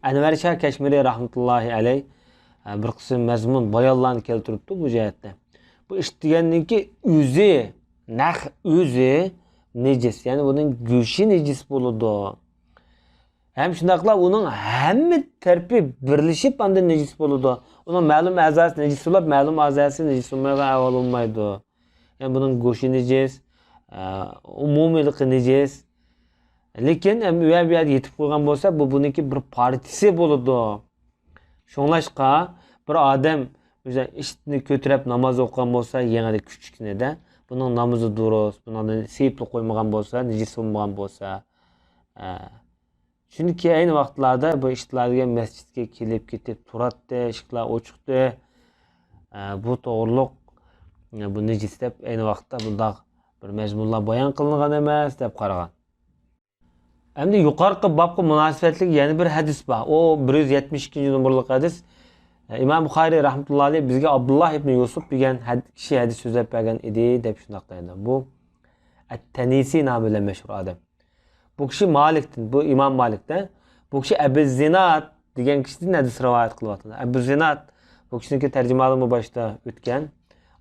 ئەنۋەر شاھ كەشمىرى رەھمەتۇللاھى ئەلەيھ، ئە، بىر قىسىم مەزمۇن بايانلارنى كەلتۈرۈپتۇ بۇ جەھەتتە. بۇ ئىت دېگەننىڭكى ئۆزى، نەق ئۆزى نىجىس، يەنى بۇنىڭ گۆشى نىجىس بولىدۇ. ھەم شۇنداقلا ئۇنىڭ ھەممە تەرىپى بىرلىشىپ ئاندىن نىجىس بولىدۇ. ئۇنىڭ مەلۇم ئەزاسى نىجىس بولۇپ، مەلۇم ئەزاسى نىجىس بولمايدىغان ئەھۋال بولمايدۇ. يەنى بۇنىڭ گۆشى نىجىس، ئە، ئومۇمىيلىقى نىجىس. لېكىن، ئەم، ئۇ يەر بۇ يەردە يېتىپ قويغان بولسا، بۇ بۇنىڭكى بىر پارچىسى بولىدۇ. شۇڭلاشقا بىر ئادەم ئۆزى ئىتنى كۆتۈرۈپ ناماز ئوقۇغان بولسا، يېڭىدا كۈچۈكنىدە، بۇنىڭ نامىزى دۇرۇس، بۇنىڭدىن سېيىپلا قويمىغان بولسا، نىجىس بولمىغان بولسا، ئە، چۈنكى ئەينى ۋاقىتلاردا بۇ ئىتلار دېگەن مەسچىتكە كېلىپ كېتىپ تۇراتتى، ئىشىكلار ئوچۇقتى. ئە، بۇ توغرۇلۇق، ئە، بۇ نىجىس دەپ ئەينى ۋاقىتتا بۇنداق بىر مەزمۇنلار بايان قىلىنغان ئەمەس دەپ قارىغان. ئەمدى يۇقىرىقى بابقا مۇناسىۋەتلىك يەنە بىر ھەدىس بار. ئۇ بىر يۈز يەتمىش ئىككىنچى نومۇرلۇق ھەدىس. ئە، ئىمام بۇخارىي رەھمەتۇللاھى ئەلەيھ بىزگە ئابدۇللاھ ئىبنى يۈسۈپ دېگەن ھەد-، كىشى ھەدىس سۆزلەپ بەرگەن ئىدى دەپ شۇنداق دەيدۇ. بۇ ئەت-تەنىسى نامى بىلەن مەشھۇر ئادەم. بۇ كىشى مالىكتىن، بۇ ئىمام مالىكتە. بۇ كىشى ئەبۇ زىناد دېگەن كىشىدىن ھەدىس رىۋايەت قىلىۋاتىدۇ. ئەبۇ زىناد، بۇ كىشىنىڭكى تەرجىمىھالىمۇ باشتا ئۆتكەن.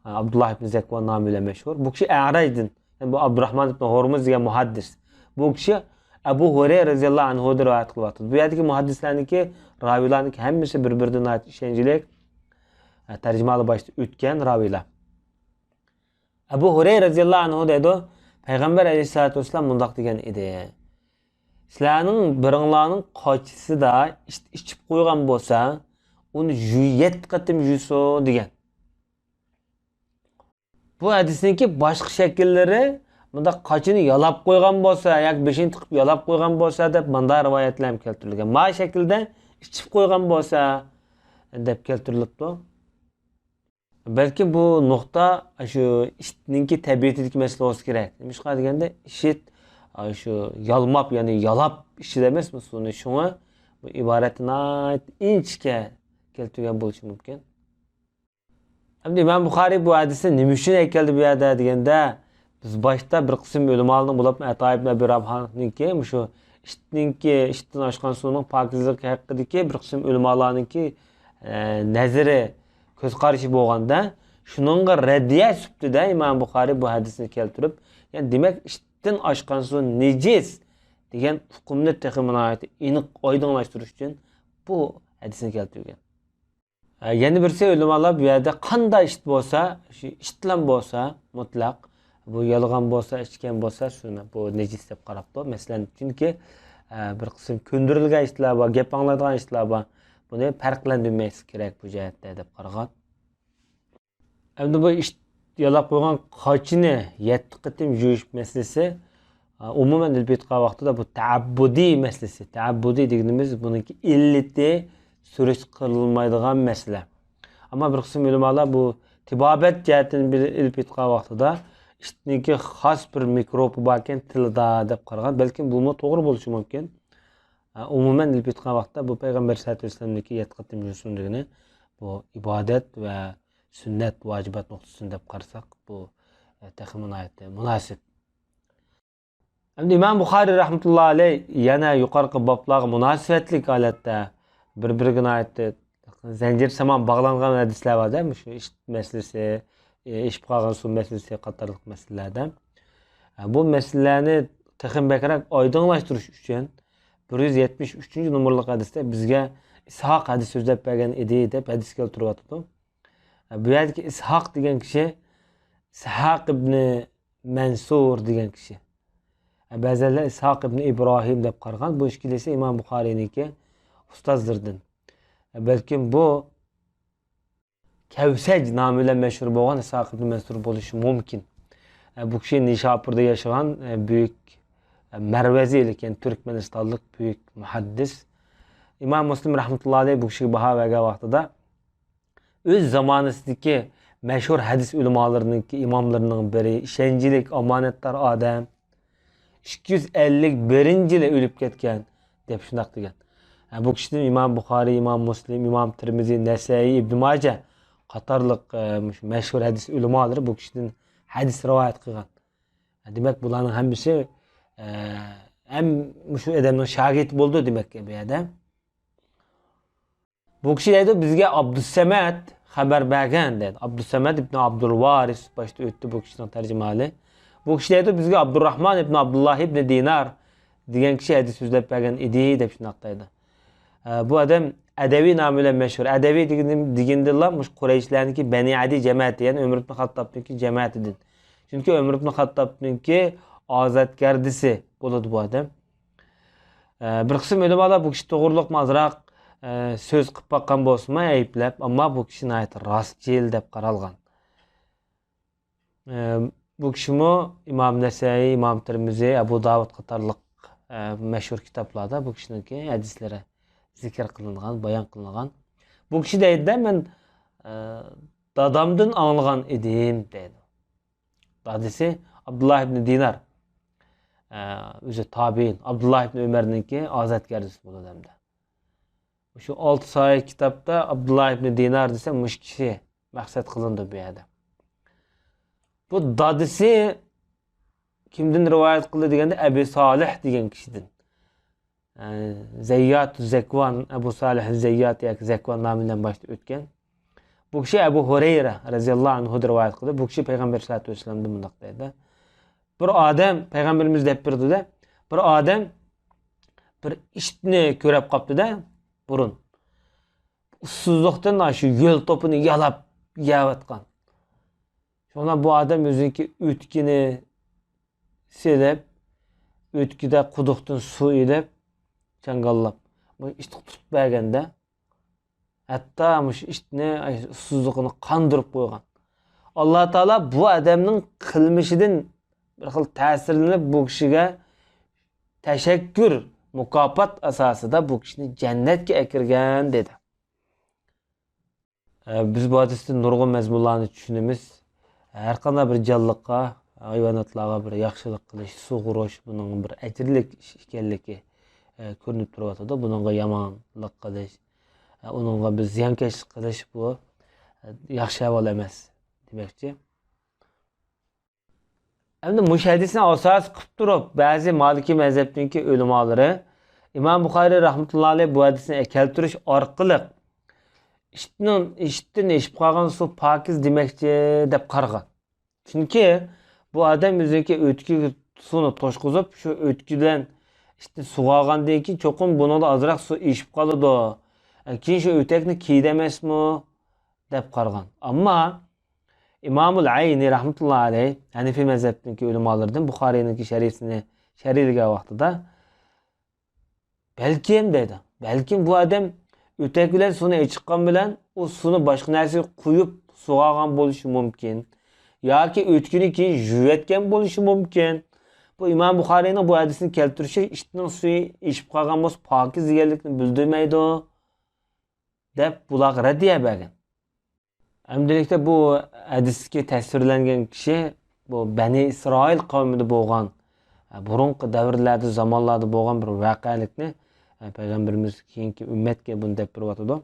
ئابدۇللاھ ئىبن زەكۋان نامى بىلەن مەشھۇر. بۇ كىشى ئەرەجدىن، يەنى بۇ ئابدۇراھمان ئىبن ھورمۇز دېگەن مۇھەددىس. بۇ كىشى ئەبۇ ھۇرەيرە رەزىياللاھۇ ئەنھۇدىن رىۋايەت قىلىۋاتىدۇ. بۇ يەردىكى مۇھەددىسلەرنىڭكى، راۋىيلارنىڭكى ھەممىسى بىر-بىرىدىن ناھايىتى ئىشەنچلىك. ئە، تەرجىمىھالى باشتا ئۆتكەن راۋىيلار. ئەبۇ ھۇرەيرە رەزىياللاھۇ ئەنھۇ دەيدۇ، پەيغەمبەر ئەلەيھىسسالاتۇ ۋەسسالام مۇنداق دېگەن ئىدى، سىلەرنىڭ بىرىڭلارنىڭ قاچىسىدا ئىت ئىچىپ قويغان بولسا، ئۇنى يۇ-، يەتتە قېتىم يۇسۇن دېگەن. بۇ ھەدىسنىڭكى باشقا شەكىللىرى مۇنداق قاچىنى يالاپ قويغان بولسا ياكى بېشىنى تىقىپ يالاپ قويغان بولسا دەپ مۇنداق رىۋايەتلەر ھەم كەلتۈرۈلگەن. ما شەكىلدە ئىچىپ قويغان بولسا دەپ كەلتۈرۈلۈپتۇ. بەلكىم بۇ نۇقتا شۇ ئىتنىڭكى تەبىئىتىدىكى مەسىلە بولسا كېرەك. نېمىشقا دېگەندە، ئىت شۇ يالماپ، يەنى يالاپ ئىچىدۇ ئەمەسمۇ سۇنى. شۇڭا بۇ ئىبارەتنى ناھايىتى ئىنچىكە كەلتۈرگەن بولۇشى مۇمكىن. ئەمدى ئىمام بۇخارىي بۇ ھەدىسنى نېمە ئۈچۈن ئەكەلدى بۇ يەردە دېگەندە، بىز باشتا بىر قىسىم ئۆلىمالارنىڭ، بولۇپمۇ ئەتا ئىبن ئەبى راباھنىڭكى مۇشۇ ئىتنىڭكى، ئىتتىن ئاشقان سۇنىڭ پاكىزلىقى ھەققىدىكى بىر قىسىم ئۆلىمالارنىڭكى، ئە، نەزىرى، كۆز قارىشى بولغاندا، شۇنىڭغا رەددىيە سۈپىتىدە ئىمام بۇخارىي بۇ ھەدىسنى كەلتۈرۈپ، يەنى دېمەك، ئىتتىن ئاشقان سۇ نىجىس دېگەن ئۇقۇمنى تېخىمۇ ناھايىتى ئېنىق، ئايدىڭلاشتۇرۇش ئۈچۈن بۇ ھەدىسنى كەلتۈرگەن. ئە، يەنە بىرسى ئۆلىمالار بۇ يەردە قانداق ئىت بولسا، شۇ ئىتلام بولسا مۇتلەق، بۇ يالىغان بولسا، ئىچكەن بولسا، شۇنى بۇ نىجىس دەپ قاراپتۇ. مەسىلەن، چۈنكى، ئە، بىر قىسىم كۆندۈرۈلگەن ئىتلار بار، گەپ ئاڭلايدىغان ئىتلار بار. بۇنى پەرقلەندۈرمەسلىك كېرەك بۇ جەھەتتە دەپ قارىغان. ئەمدى بۇ ئىت يالاپ قويغان قاچىنى يەتتە قېتىم يۇيۇش مەسىلىسى، ئە، ئومۇمەن ئېلىپ ئېيتقان ۋاقتىدا بۇ تەئەببۇدىي مەسىلىسى. تەئەببۇدىي دېگىنىمىز بۇنىڭكى ئىللىتى سۈرۈشتە قىلىنمايدىغان مەسىلە. ئەمما بىر قىسىم ئۆلىمالار بۇ تېبابەت جەھەتتىن بىر ئېلىپ ئېيتقان ۋاقتىدا ئىتنىڭكى خاس بىر مىكروبى باركەن تىلىدا دەپ قارىغان. بەلكىم بۇمۇ توغرا بولۇشى مۇمكىن. ئە، ئومۇمەن ئېلىپ ئېيتقان ۋاقىتتا بۇ پەيغەمبەر سەللەللاھۇ ئەلەيھى ۋەسەللەمنىڭكى يەتتە قېتىم يۇسۇن دېگىنى بۇ ئىبادەت ۋە سۈننەت، ۋاجىبات نۇقتىسىدىن دەپ قارىساق، بۇ، ئە، تېخىمۇ ناھايىتى مۇناسىپ. ئەمدى ئىمام بۇخارىي رەھمەتۇللاھى ئەلەيھ يەنە يۇقىرىقى بابلارغا مۇناسىۋەتلىك ھالەتتە بىر-بىرىگە ناھايىتى زەنجىرسىمان باغلانغان ھەدىسلەر بار-دە، مۇشۇ ئىت مەسىلىسى، ئىچىپ قالغان سۇ مەسىلىسى قاتارلىق مەسىلىلەردە. بۇ مەسىلىلەرنى تېخىمۇ بەكرەك ئايدىڭلاشتۇرۇش ئۈچۈن بىر يۈز يەتمىش ئۈچىنچى نومۇرلۇق ھەدىستە بىزگە ئىسھاق ھەدىس سۆزلەپ بەرگەن ئىدى دەپ ھەدىس كەلتۈرۈۋاتىدۇ. بۇ يەردىكى ئىسھاق دېگەن كىشى ئىسھاق ئىبنى مەنسۇر دېگەن كىشى. بەزەنلەر ئىسھاق ئىبنى ئىبراھىم دەپ قارىغان. بۇ ئىككىلىسى ئىمام بۇخارىينىڭكى ئۇستازلىرىدىن. بەلكىم بۇ كەۋسەج نامى بىلەن مەشھۇر بولغان ئىسھاق ئىبن مەنسۇر بولۇشى مۇمكىن. بۇ كىشى نىشاپۇردا ياشىغان بۈيۈك مەرۋەزىلىك، يەنى تۈركمەنىستانلىق بۈيۈك مۇھەددىس. ئىمام مۇسلىم رەھمەتۇللا ئەلەيھ بۇ كىشىگە باھا بەرگەن ۋاقتىدا، ئۆز زامانىسىدىكى مەشھۇر ھەدىس ئۆلىمالىرىنىڭكى ئىماملىرىنىڭ بىرى، ئىشەنچلىك، ئامانەتدار ئادەم، ئىككى يۈز ئەللىك بىرىنچى يىلى ئۆلۈپ كەتكەن، دەپ شۇنداق دېگەن. ھە، بۇ كىشىدىن ئىمام بۇخارىي، ئىمام مۇسلىم، ئىمام تىرمىزى، نەسەئىي، ئىبن ماجە قاتارلىق، ئە، مۇشۇ مەشھۇر ھەدىس ئۆلىمالىرى بۇ كىشىدىن ھەدىس رىۋايەت قىلغان. ھە، دېمەك، بۇلارنىڭ ھەممىسى، ئە، ھەم مۇشۇ ئادەمنىڭ شاگىرتى بولىدۇ، دېمەك، بۇ يەردە. بۇ كىشى دەيدۇ، بىزگە ئابدۇسەمەت خەۋەر بەرگەن دەيدۇ. ئابدۇسەمەت ئىبن ئابدۇلۋارىس باشتا ئۆتتى بۇ كىشىنىڭ تەرجىمىھالى. بۇ كىشى دەيدۇ، بىزگە ئابدۇرراھمان ئىبن ئابدۇللا ئىبن دىنار دېگەن كىشى ھەدىس سۆزلەپ بەرگەن ئىدى، دەپ شۇنداق دەيدۇ. ئە، بۇ ئادەم ئەدەۋى نامى بىلەن مەشھۇر. ئەدەۋى دېگىنى، دېگىنىدىلا مۇشۇ قۇرەيشلەرنىڭكى بەنى ئەدى جەمەتى، يەنى ئۆمەر ئىبن خاتتابنىڭكى جەمەتىدىن. چۈنكى ئۆمەر ئىبن خاتتابنىڭكى ئازادگەردىسى بولىدۇ بۇ ئادەم. ئە، بىر قىسىم ئۆلىمالار بۇ كىشى توغرۇلۇقمۇ ئازراق، ئە، سۆز قىلىپ باققان بولسىمۇ ئەيىبلەپ، ئەمما بۇ كىشى ناھايىتى راستچىل دەپ قارالغان. ئە، بۇ كىشىمۇ ئىمام نەسەئىي، ئىمام تىرمىزى، ئەبۇ داۋۇد قاتارلىق، ئە، مەشھۇر كىتابلاردا بۇ كىشىنىڭكى ھەدىسلىرى زىكىر قىلىنغان، بايان قىلىنغان. بۇ كىشى دەيدۇ-دە، مەن، ئە، دادامدىن ئاڭلىغان ئىدىم، دەيدۇ. دادىسى ئابدۇللا ئىبنى دىنار، ئە، ئۆزى تابىئىن، ئابدۇللا ئىبنى ئۆمەرنىڭكى ئازادگەردىسى بولىدۇ ھەمدە. شۇ ئالتە ساھىھ كىتابتا ئابدۇللا ئىبنى دىنار دېسە، مۇشۇ كىشى مەقسەت قىلىنىدۇ بۇ يەردە. بۇ دادىسى كىمدىن رىۋايەت قىلدى دېگەندە، ئەبى سالىھ دېگەن كىشىدىن. ئە، زەييات زەكۋان، ئەبۇ سالىھ زەييات ياكى زەكۋان نامى بىلەن باشتا ئۆتكەن. بۇ كىشى ئەبۇ ھۇرەيرە رەزىياللاھۇ ئەنھۇدىن رىۋايەت قىلدى. بۇ كىشى پەيغەمبەر سەللەللاھۇ ئەلەيھى ۋەسەللەمدىن مۇنداق دەيدۇ. بىر ئادەم، پەيغەمبىرىمىز دەپ بېرىدۇ-دە، بىر ئادەم بىر ئىتنى كۆرۈپ قاپتۇ-دە، بۇرۇن. ئۇسسۇزلۇقتىن شۇ يۆل توپىنى يالاپ يەۋاتقان. شۇڭا بۇ ئادەم ئۆزىنىڭكى ئۆتكىنى سېلىپ، ئۆتكىدە قۇدۇقتىن سۇ ئېلىپ، چاڭگاللاپ، بۇ ئىتقا تۇتۇپ بەرگەندە، ھەتتا مۇشۇ ئىتنى، ئۇسسۇزلۇقىنى قاندۇرۇپ قويغان. ئاللا تائالا بۇ ئادەمنىڭ قىلمىشىدىن بىر خىل تەسىرلىنىپ، بۇ كىشىگە تەشەككۈر، مۇكاپات ئاساسىدا بۇ كىشىنى جەننەتكە ئەكىرگەن، دېدى. ئە، بىز بۇ ھەدىستىن نۇرغۇن مەزمۇنلارنى چۈشىنىمىز. ھەر قانداق بىر جانلىققا، ھايۋاناتلارغا بىر ياخشىلىق قىلىش، سۇغۇرۇش، بۇنىڭ بىر ئەجىرلىك ئىش ئىكەنلىكى، ئە، كۆرۈنۈپ تۇرۇۋاتىدۇ. بۇنىڭغا يامانلىق قىلىش، ئە، ئۇنىڭغا بىر زىيانكەشلىك قىلىش، بۇ، ئە، ياخشى ئەھۋال ئەمەس دېمەكچى. ئەمدى مۇشۇ ھەدىسنى ئاساس قىلىپ تۇرۇپ، بەزى مالىكىي مەزھەپنىڭكى ئۆلىمالىرى ئىمام بۇخارىي رەھمەتۇللا ئەلەيھ بۇ ھەدىسنى كەلتۈرۈش ئارقىلىق ئىتنىڭ، ئىتتىن ئېشىپ قالغان سۇ پاكىز دېمەكچى دەپ قارىغان. چۈنكى بۇ ئادەم ئۆزىنىڭكى ئۆتكىگە سۇنى توشقۇزۇپ، شۇ ئۆتكە بىلەن ئىتنى سۇغارغاندىن كېيىن، چوقۇم بۇنىڭدا ئازراق سۇ ئېشىپ قالىدۇ. كېيىن شۇ ئۆتەكنى كىيدى ئەمەسمۇ؟ دەپ قارىغان. ئەمما ئىمامۇل ئەينى رەھمەتۇللا ئەلەيھ، ھەنىفىي مەزھەپنىڭكى ئۆلىمالىرىدىن، بۇخارىينىڭكى شەرھىسىنى شەرھلىگەن ۋاقتىدا، بەلكىم دەيدۇ، بەلكىم بۇ ئادەم ئۆتەك بىلەن سۇنى ئېچىققان بىلەن ئۇ سۇنى باشقا نەرسىگە قۇيۇپ سۇغارغان بولۇشى مۇمكىن. ياكى ئۆتكىنى كېيىن يۇيۇۋەتكەن بولۇشى مۇمكىن. بۇ ئىمام بۇخارىينىڭ بۇ ھەدىسنى كەلتۈرۈشى ئىتنىڭ سۈيى ئېشىپ قالغان بولسا پاكىز دېگەنلىكنى بىلدۈرمەيدۇ، دەپ بۇلارغا رەددىيە بەرگەن. ئەمدىلىكتە بۇ ھەدىستىكى تەسۋىرلەنگەن كىشى بۇ بەنى ئىسرائىل قەۋمىدە بولغان، بۇرۇنقى دەۋرلەردە، زامانلاردا بولغان بىر ۋەقەلىكنى پەيغەمبىرىمىز كېيىنكى ئۈممەتكە بۇنى دەپ بېرىۋاتىدۇ.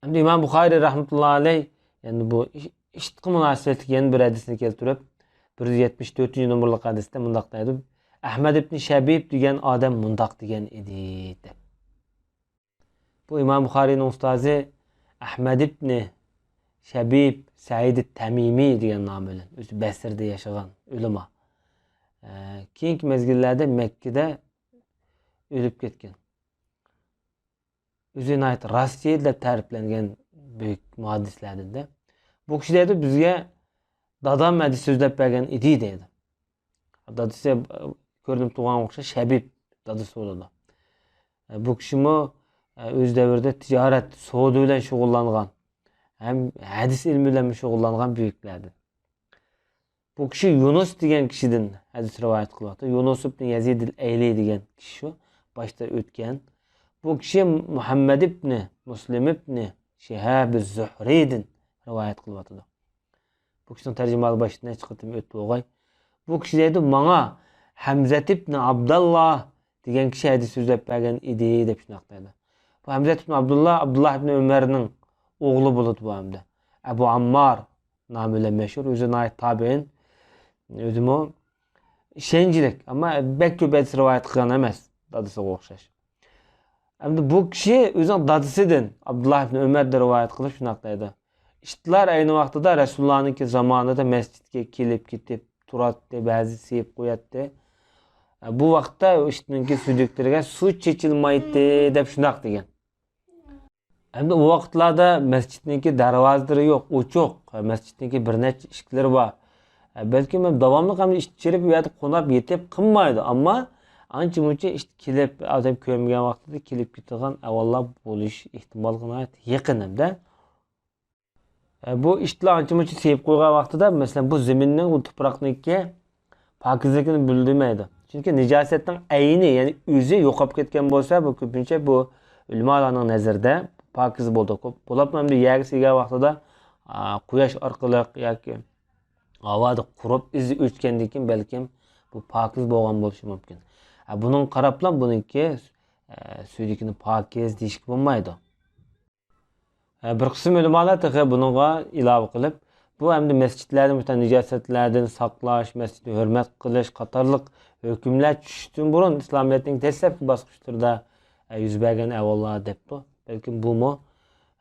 ئەمدى ئىمام بۇخارىي رەھمەتۇللا ئەلەيھ يەنە بۇ ئىتقا مۇناسىۋەتلىك يەنە بىر ھەدىسنى كەلتۈرۈپ، بىر يۈز يەتمىش تۆتىنچى نومۇرلۇق ھەدىستە مۇنداق دەيدۇ، ئەھمەد ئىبنى شەبىب دېگەن ئادەم مۇنداق دېگەن ئىدى، دەپ. بۇ ئىمام بۇخارىينىڭ ئۇستازى ئەھمەد ئىبنى شەبىب سەئىد تەمىمى دېگەن نامى بىلەن، ئۆزى بەسرىدە ياشىغان ئۆلىما. ئە، كېيىنكى مەزگىللەردە مەككىدە ئۆلۈپ كەتكەن. ئۆزى ناھايىتى راستچىل دەپ تەرىپلەنگەن بۈيۈك مۇھەددىسلەردىن-دە. بۇ كىشى دەيدۇ، بىزگە دادام ھەدىس سۆزلەپ بەرگەن ئىدى، دەيدۇ. دادىسى، ئە، كۆرۈنۈپ تۇرغانغا ئوخشاش شەبىب دادىسى بولىدۇ. بۇ كىشىمۇ ئۆز دەۋرىدە تىجارەت، سودا بىلەن شۇغۇللانغان ھەم ھەدىس ئىلمى بىلەن شۇغۇللانغان بۈيۈكلەردىن. بۇ كىشى يۇنۇس دېگەن كىشىدىن ھەدىس رىۋايەت قىلىۋاتىدۇ. يۇنۇس ئىبنى يەزىد ئەل ئەيلى دېگەن كىشى شۇ، باشتا ئۆتكەن. بۇ كىشى مۇھەممەد ئىبنى مۇسلىم ئىبنى شىھاب زۇھرىدىن رىۋايەت قىلىۋاتىدۇ. بۇ كىشىنىڭ تەرجىمىھالى باشتا نەچچە قېتىم ئۆتتى بولغاي. بۇ كىشى دەيدۇ، ماڭا ھەمزەت ئىبنى ئابداللا دېگەن كىشى ھەدىس سۆزلەپ بەرگەن ئىدى، دەپ شۇنداق دەيدۇ. بۇ ھەمزەت ئىبنى ئابدۇللا، ئابدۇللا ئىبنى ئۆمەرنىڭ ئوغلى بولىدۇ بۇ ھەمدە. ئەبۇ ئاممار نامى بىلەن مەشھۇر، ئۆزى ناھايىتى تابىئىن، ئۆزىمۇ ئىشەنچلىك، ئەمما بەك كۆپ ھەدىس رىۋايەت قىلغان ئەمەس، دادىسىغا ئوخشاش. ئەمدى بۇ كىشى ئۆزىنىڭ دادىسىدىن، ئابدۇللا ئىبنى ئۆمەردىن رىۋايەت قىلىپ شۇنداق دەيدۇ. ئىتلار ئەينى ۋاقتىدا رەسۇلۇللانىڭكى زامانىدا مەسچىتكە كېلىپ كېتىپ تۇراتتى، بەزى سىيىپ قوياتتى. بۇ ۋاقىتتا ئىتنىڭكى سۈيدۈكلىرىگە سۇ چېچىلمايتتى، دەپ شۇنداق دېگەن. ئەمدى ئۇ ۋاقىتلاردا مەسچىتنىڭكى دەرۋازىلىرى يوق، ئوچۇق. مەسچىتنىڭكى بىر نەچچە ئىشىكلىرى بار. بەلكىم داۋاملىق ئەمدى ئىت چىرىپ، ئۇ يەردە قوناپ يېتىپ قىلمايدۇ. ئەمما ئانچە-مۇنچە ئىت كېلىپ، ئادەم كۆرمىگەن ۋاقتىدا كېلىپ كېتىدىغان ئەھۋاللار بولۇش ئېھتىماللىقى ناھايىتى يېقىن ئەمدى. بۇ ئىتلار ئانچە-مۇنچە سىيىپ قويغان ۋاقتىدا، مەسىلەن، بۇ زېمىننىڭ، بۇ تۇپراقنىڭكى پاكىزلىكىنى بىلدۈرمەيدۇ. چۈنكى نىجاسەتنىڭ ئەينى، يەنى ئۆزى يوقاپ كەتكەن بولسا، بۇ كۆپىنچە بۇ ئۆلىمالارنىڭ نەزىرىدە پاكىز بولىدۇ. بولۇپمۇ ئەمدى يەرگە سىيگەن ۋاقتىدا، ئا، قۇياش ئارقىلىق ياكى ھاۋادا قۇرۇپ ئىزى ئۆچكەندىن كېيىن بەلكىم بۇ پاكىز بولغان بولۇشى مۇمكىن. ئا، بۇنىڭغا قاراپلا بۇنىڭكى، ئە، سۈيدۈكىنى پاكىز دېيىشكە بولمايدۇ. ھە، بىر قىسىم ئۆلىمالار تېخى بۇنىڭغا ئىلاۋە قىلىپ، بۇ ئەمدى مەسچىتلەرنى مۇشۇنداق نىجاسەتلەردىن ساقلاش، مەسچىتنى ھۆرمەت قىلىش قاتارلىق ھۆكۈملەر چۈشۈشتىن بۇرۇن ئىسلامىيەتنىڭ دەسلەپكى باسقۇچلىرىدا، ھە، يۈز بەرگەن ئەھۋاللار دەپتۇ. بەلكىم بۇمۇ،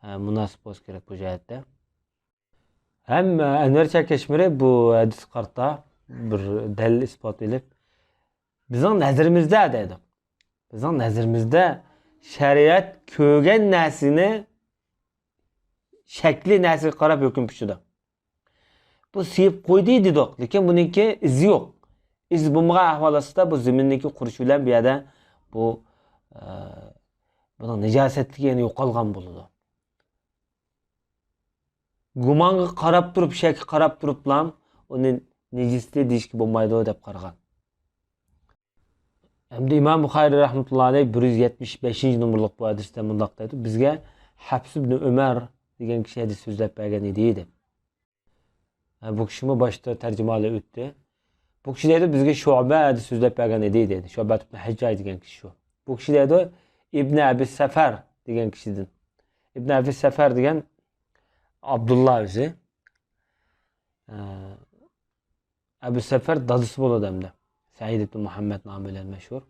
ھە، مۇناسىپ بولسا كېرەك بۇ جەھەتتە. ھەم ئەنۋەر شاھ كەشمىرى بۇ ھەدىسكە قارىتا بىر دەلىل ئىسپات ئېلىپ، بىزنىڭ نەزىرىمىزدە دەيدۇ. بىزنىڭ نەزىرىمىزدە شەرىئەت كۆرگەن نەرسىنى شەكلى نەرسىگە قاراپ ھۆكۈم پىشىدۇ. بۇ سىيىپ قويدى دېدۇق، لېكىن بۇنىڭكى ئىزى يوق. ئىز بولمىغان ئەھۋال ئاستىدا بۇ زېمىننىڭكى قۇرۇشى بىلەن بۇ يەردە بۇ، ئە، بۇنىڭ نىجاسەتلىكى يەنە يوقالغان بولىدۇ. گۇمانغا قاراپ تۇرۇپ، شەككە قاراپ تۇرۇپلا ئۇنى نىجىستى دېيىشكە بولمايدۇ دەپ قارىغان. ئەمدى ئىمام بۇخارىي رەھمەتۇللا ئەلەيھ بىر يۈز يەتمىش بەشىنچى نومۇرلۇق بۇ ھەدىستە مۇنداق دەيدۇ، بىزگە ھەپس ئىبنى ئۆمەر دېگەن كىشى ھەدىس سۆزلەپ بەرگەن ئىدى، دەپ. ھە، بۇ كىشىمۇ باشتا تەرجىمىھالى ئۆتتى. بۇ كىشى دەيدۇ، بىزگە شۇبە ھەدىس سۆزلەپ بەرگەن ئىدى، دەيدۇ. شۇبە ئىبنى ھەججاج دېگەن كىشى شۇ. بۇ كىشى دەيدۇ، ئىبنى ئەبى سەفەر دېگەن كىشىدىن. ئىبنى ئەبى سەفەر دېگەن ئابدۇللا ئۆزى. ئە، ئەبۇ سەفەر دادىسى بولىدۇ ئەمدى. سەئىد ئىبن مۇھەممەد نامى بىلەن مەشھۇر.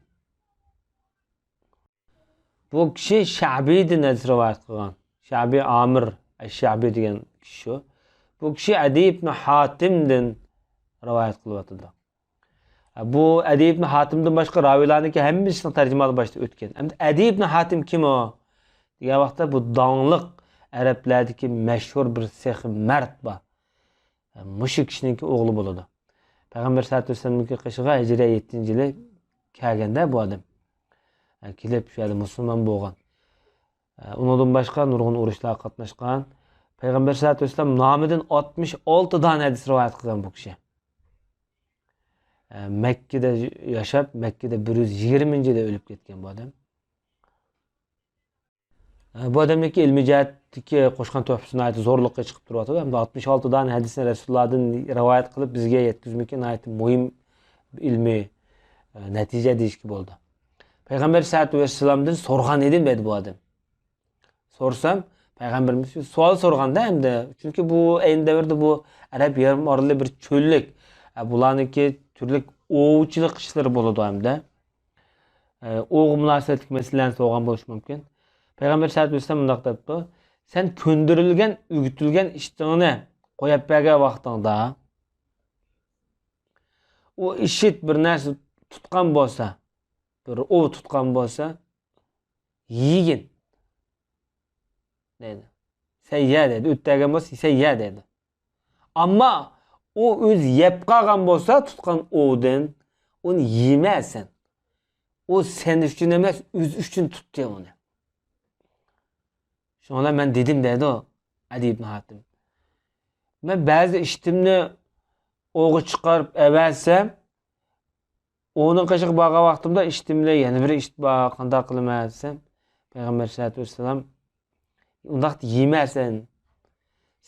بۇ كىشى شەبىدىن ھەدىس رىۋايەت قىلغان. شەبى ئامىر ئەش-شەبى دېگەن كىشى شۇ. بۇ كىشى ئەدى ئىبن ھاتىمدىن رىۋايەت قىلىۋاتىدۇ. بۇ ئەدى ئىبن ھاتىمدىن باشقا راۋىيلارنىڭكى ھەممىسىنىڭ تەرجىمىھالى باشتا ئۆتكەن. ئەمدى ئەدى ئىبن ھاتىم كىم ئۇ؟ دېگەن ۋاقىتتا بۇ داڭلىق ئەرەبلەردىكى مەشھۇر بىر سېخىي مەرد بار. مۇشۇ كىشىنىڭكى ئوغلى بولىدۇ. پەيغەمبەر سەللەللاھۇ ئەلەيھى ۋەسەللەمنىڭكى قېشىغا ھىجرە يەتتىنچى يىلى كەلگەندە بۇ ئادەم. كېلىپ شۇ يەردە مۇسۇلمان بولغان. ئۇنىڭدىن باشقا نۇرغۇن ئۇرۇشلارغا قاتناشقان. پەيغەمبەر سەللەللاھۇ ئەلەيھى ۋەسەللەم نامىدىن ئاتمىش ئالتە دانە ھەدىس رىۋايەت قىلغان بۇ كىشى. مەككىدە ياشاپ، مەككىدە بىر يۈز يىگىرمىنچى يىلى ئۆلۈپ كەتكەن بۇ ئادەم. بۇ ئادەمنىڭكى ئىلمىي جەھەتتىكى قوشقان تۆھپىسى ناھايىتى زورلۇققا چىقىپ تۇرۇۋاتىدۇ. ھەمدە ئاتمىش ئالتە دانە ھەدىسنى رەسۇلۇللادىن رىۋايەت قىلىپ بىزگە يەتكۈزمىكى ناھايىتى مۇھىم ئىلمىي، ئە، نەتىجە دېيىشكە بولىدۇ. پەيغەمبەر سەللەللاھۇ ئەلەيھى ۋەسەللەمدىن سورىغان ئىدىم دەيدۇ بۇ ئادەم. سورىسام، پەيغەمبىرىمىز سوئال سورىغاندا ئەمدى، چۈنكى بۇ ئەينى دەۋردە بۇ ئەرەب يېرىم ئارىلى بىر چۆللۈك. ئە، بۇلارنىڭكى تۈرلۈك ئوۋچىلىق ئىشلىرى بولىدۇ ئەمدى. ئە، ئوۋغا مۇناسىۋەتلىك مەسىلىلەرنى سورىغان بولۇشى مۇمكىن. پەيغەمبەر سەللەللاھۇ ئەلەيھى ۋەسەللەم مۇنداق دەپتۇ، سەن كۆندۈرۈلگەن، ئۆگىتىلگەن ئىشتىڭنى قويۇپ بەرگەن ۋاقتىڭدا، ئۇ ئىشىت بىر نەرسە تۇتقان بولسا، بىر ئوۋ تۇتقان بولسا، يېگىن دەيدۇ. سەن يە دەيدۇ. ئۆتتەرگەن بولسا، سەن يە دەيدۇ. ئەمما ئۇ ئۆزى يەپ قالغان بولسا تۇتقان ئوۋدىن، ئۇنى يېمە سەن. ئۇ سەن ئۈچۈن ئەمەس، ئۆزى ئۈچۈن تۇتتى ئۇنى. شۇڭا مەن دېدىم، دەيدۇ ئەدى ئىبن ھاتىم. مەن بەزى ئىشتىمنى ئوۋغا چىقىرىپ ئەۋەتسەم، ئۇنىڭ قېشىغا بارغان ۋاقتىمدا ئىشتىم بىلەن يەنە بىر ئىشت بار، قانداق قىلىمەن دېسەم، پەيغەمبەر سەللەللاھۇ ئەلەيھى ۋەسەللەم ئۇنداق يېمەسەن.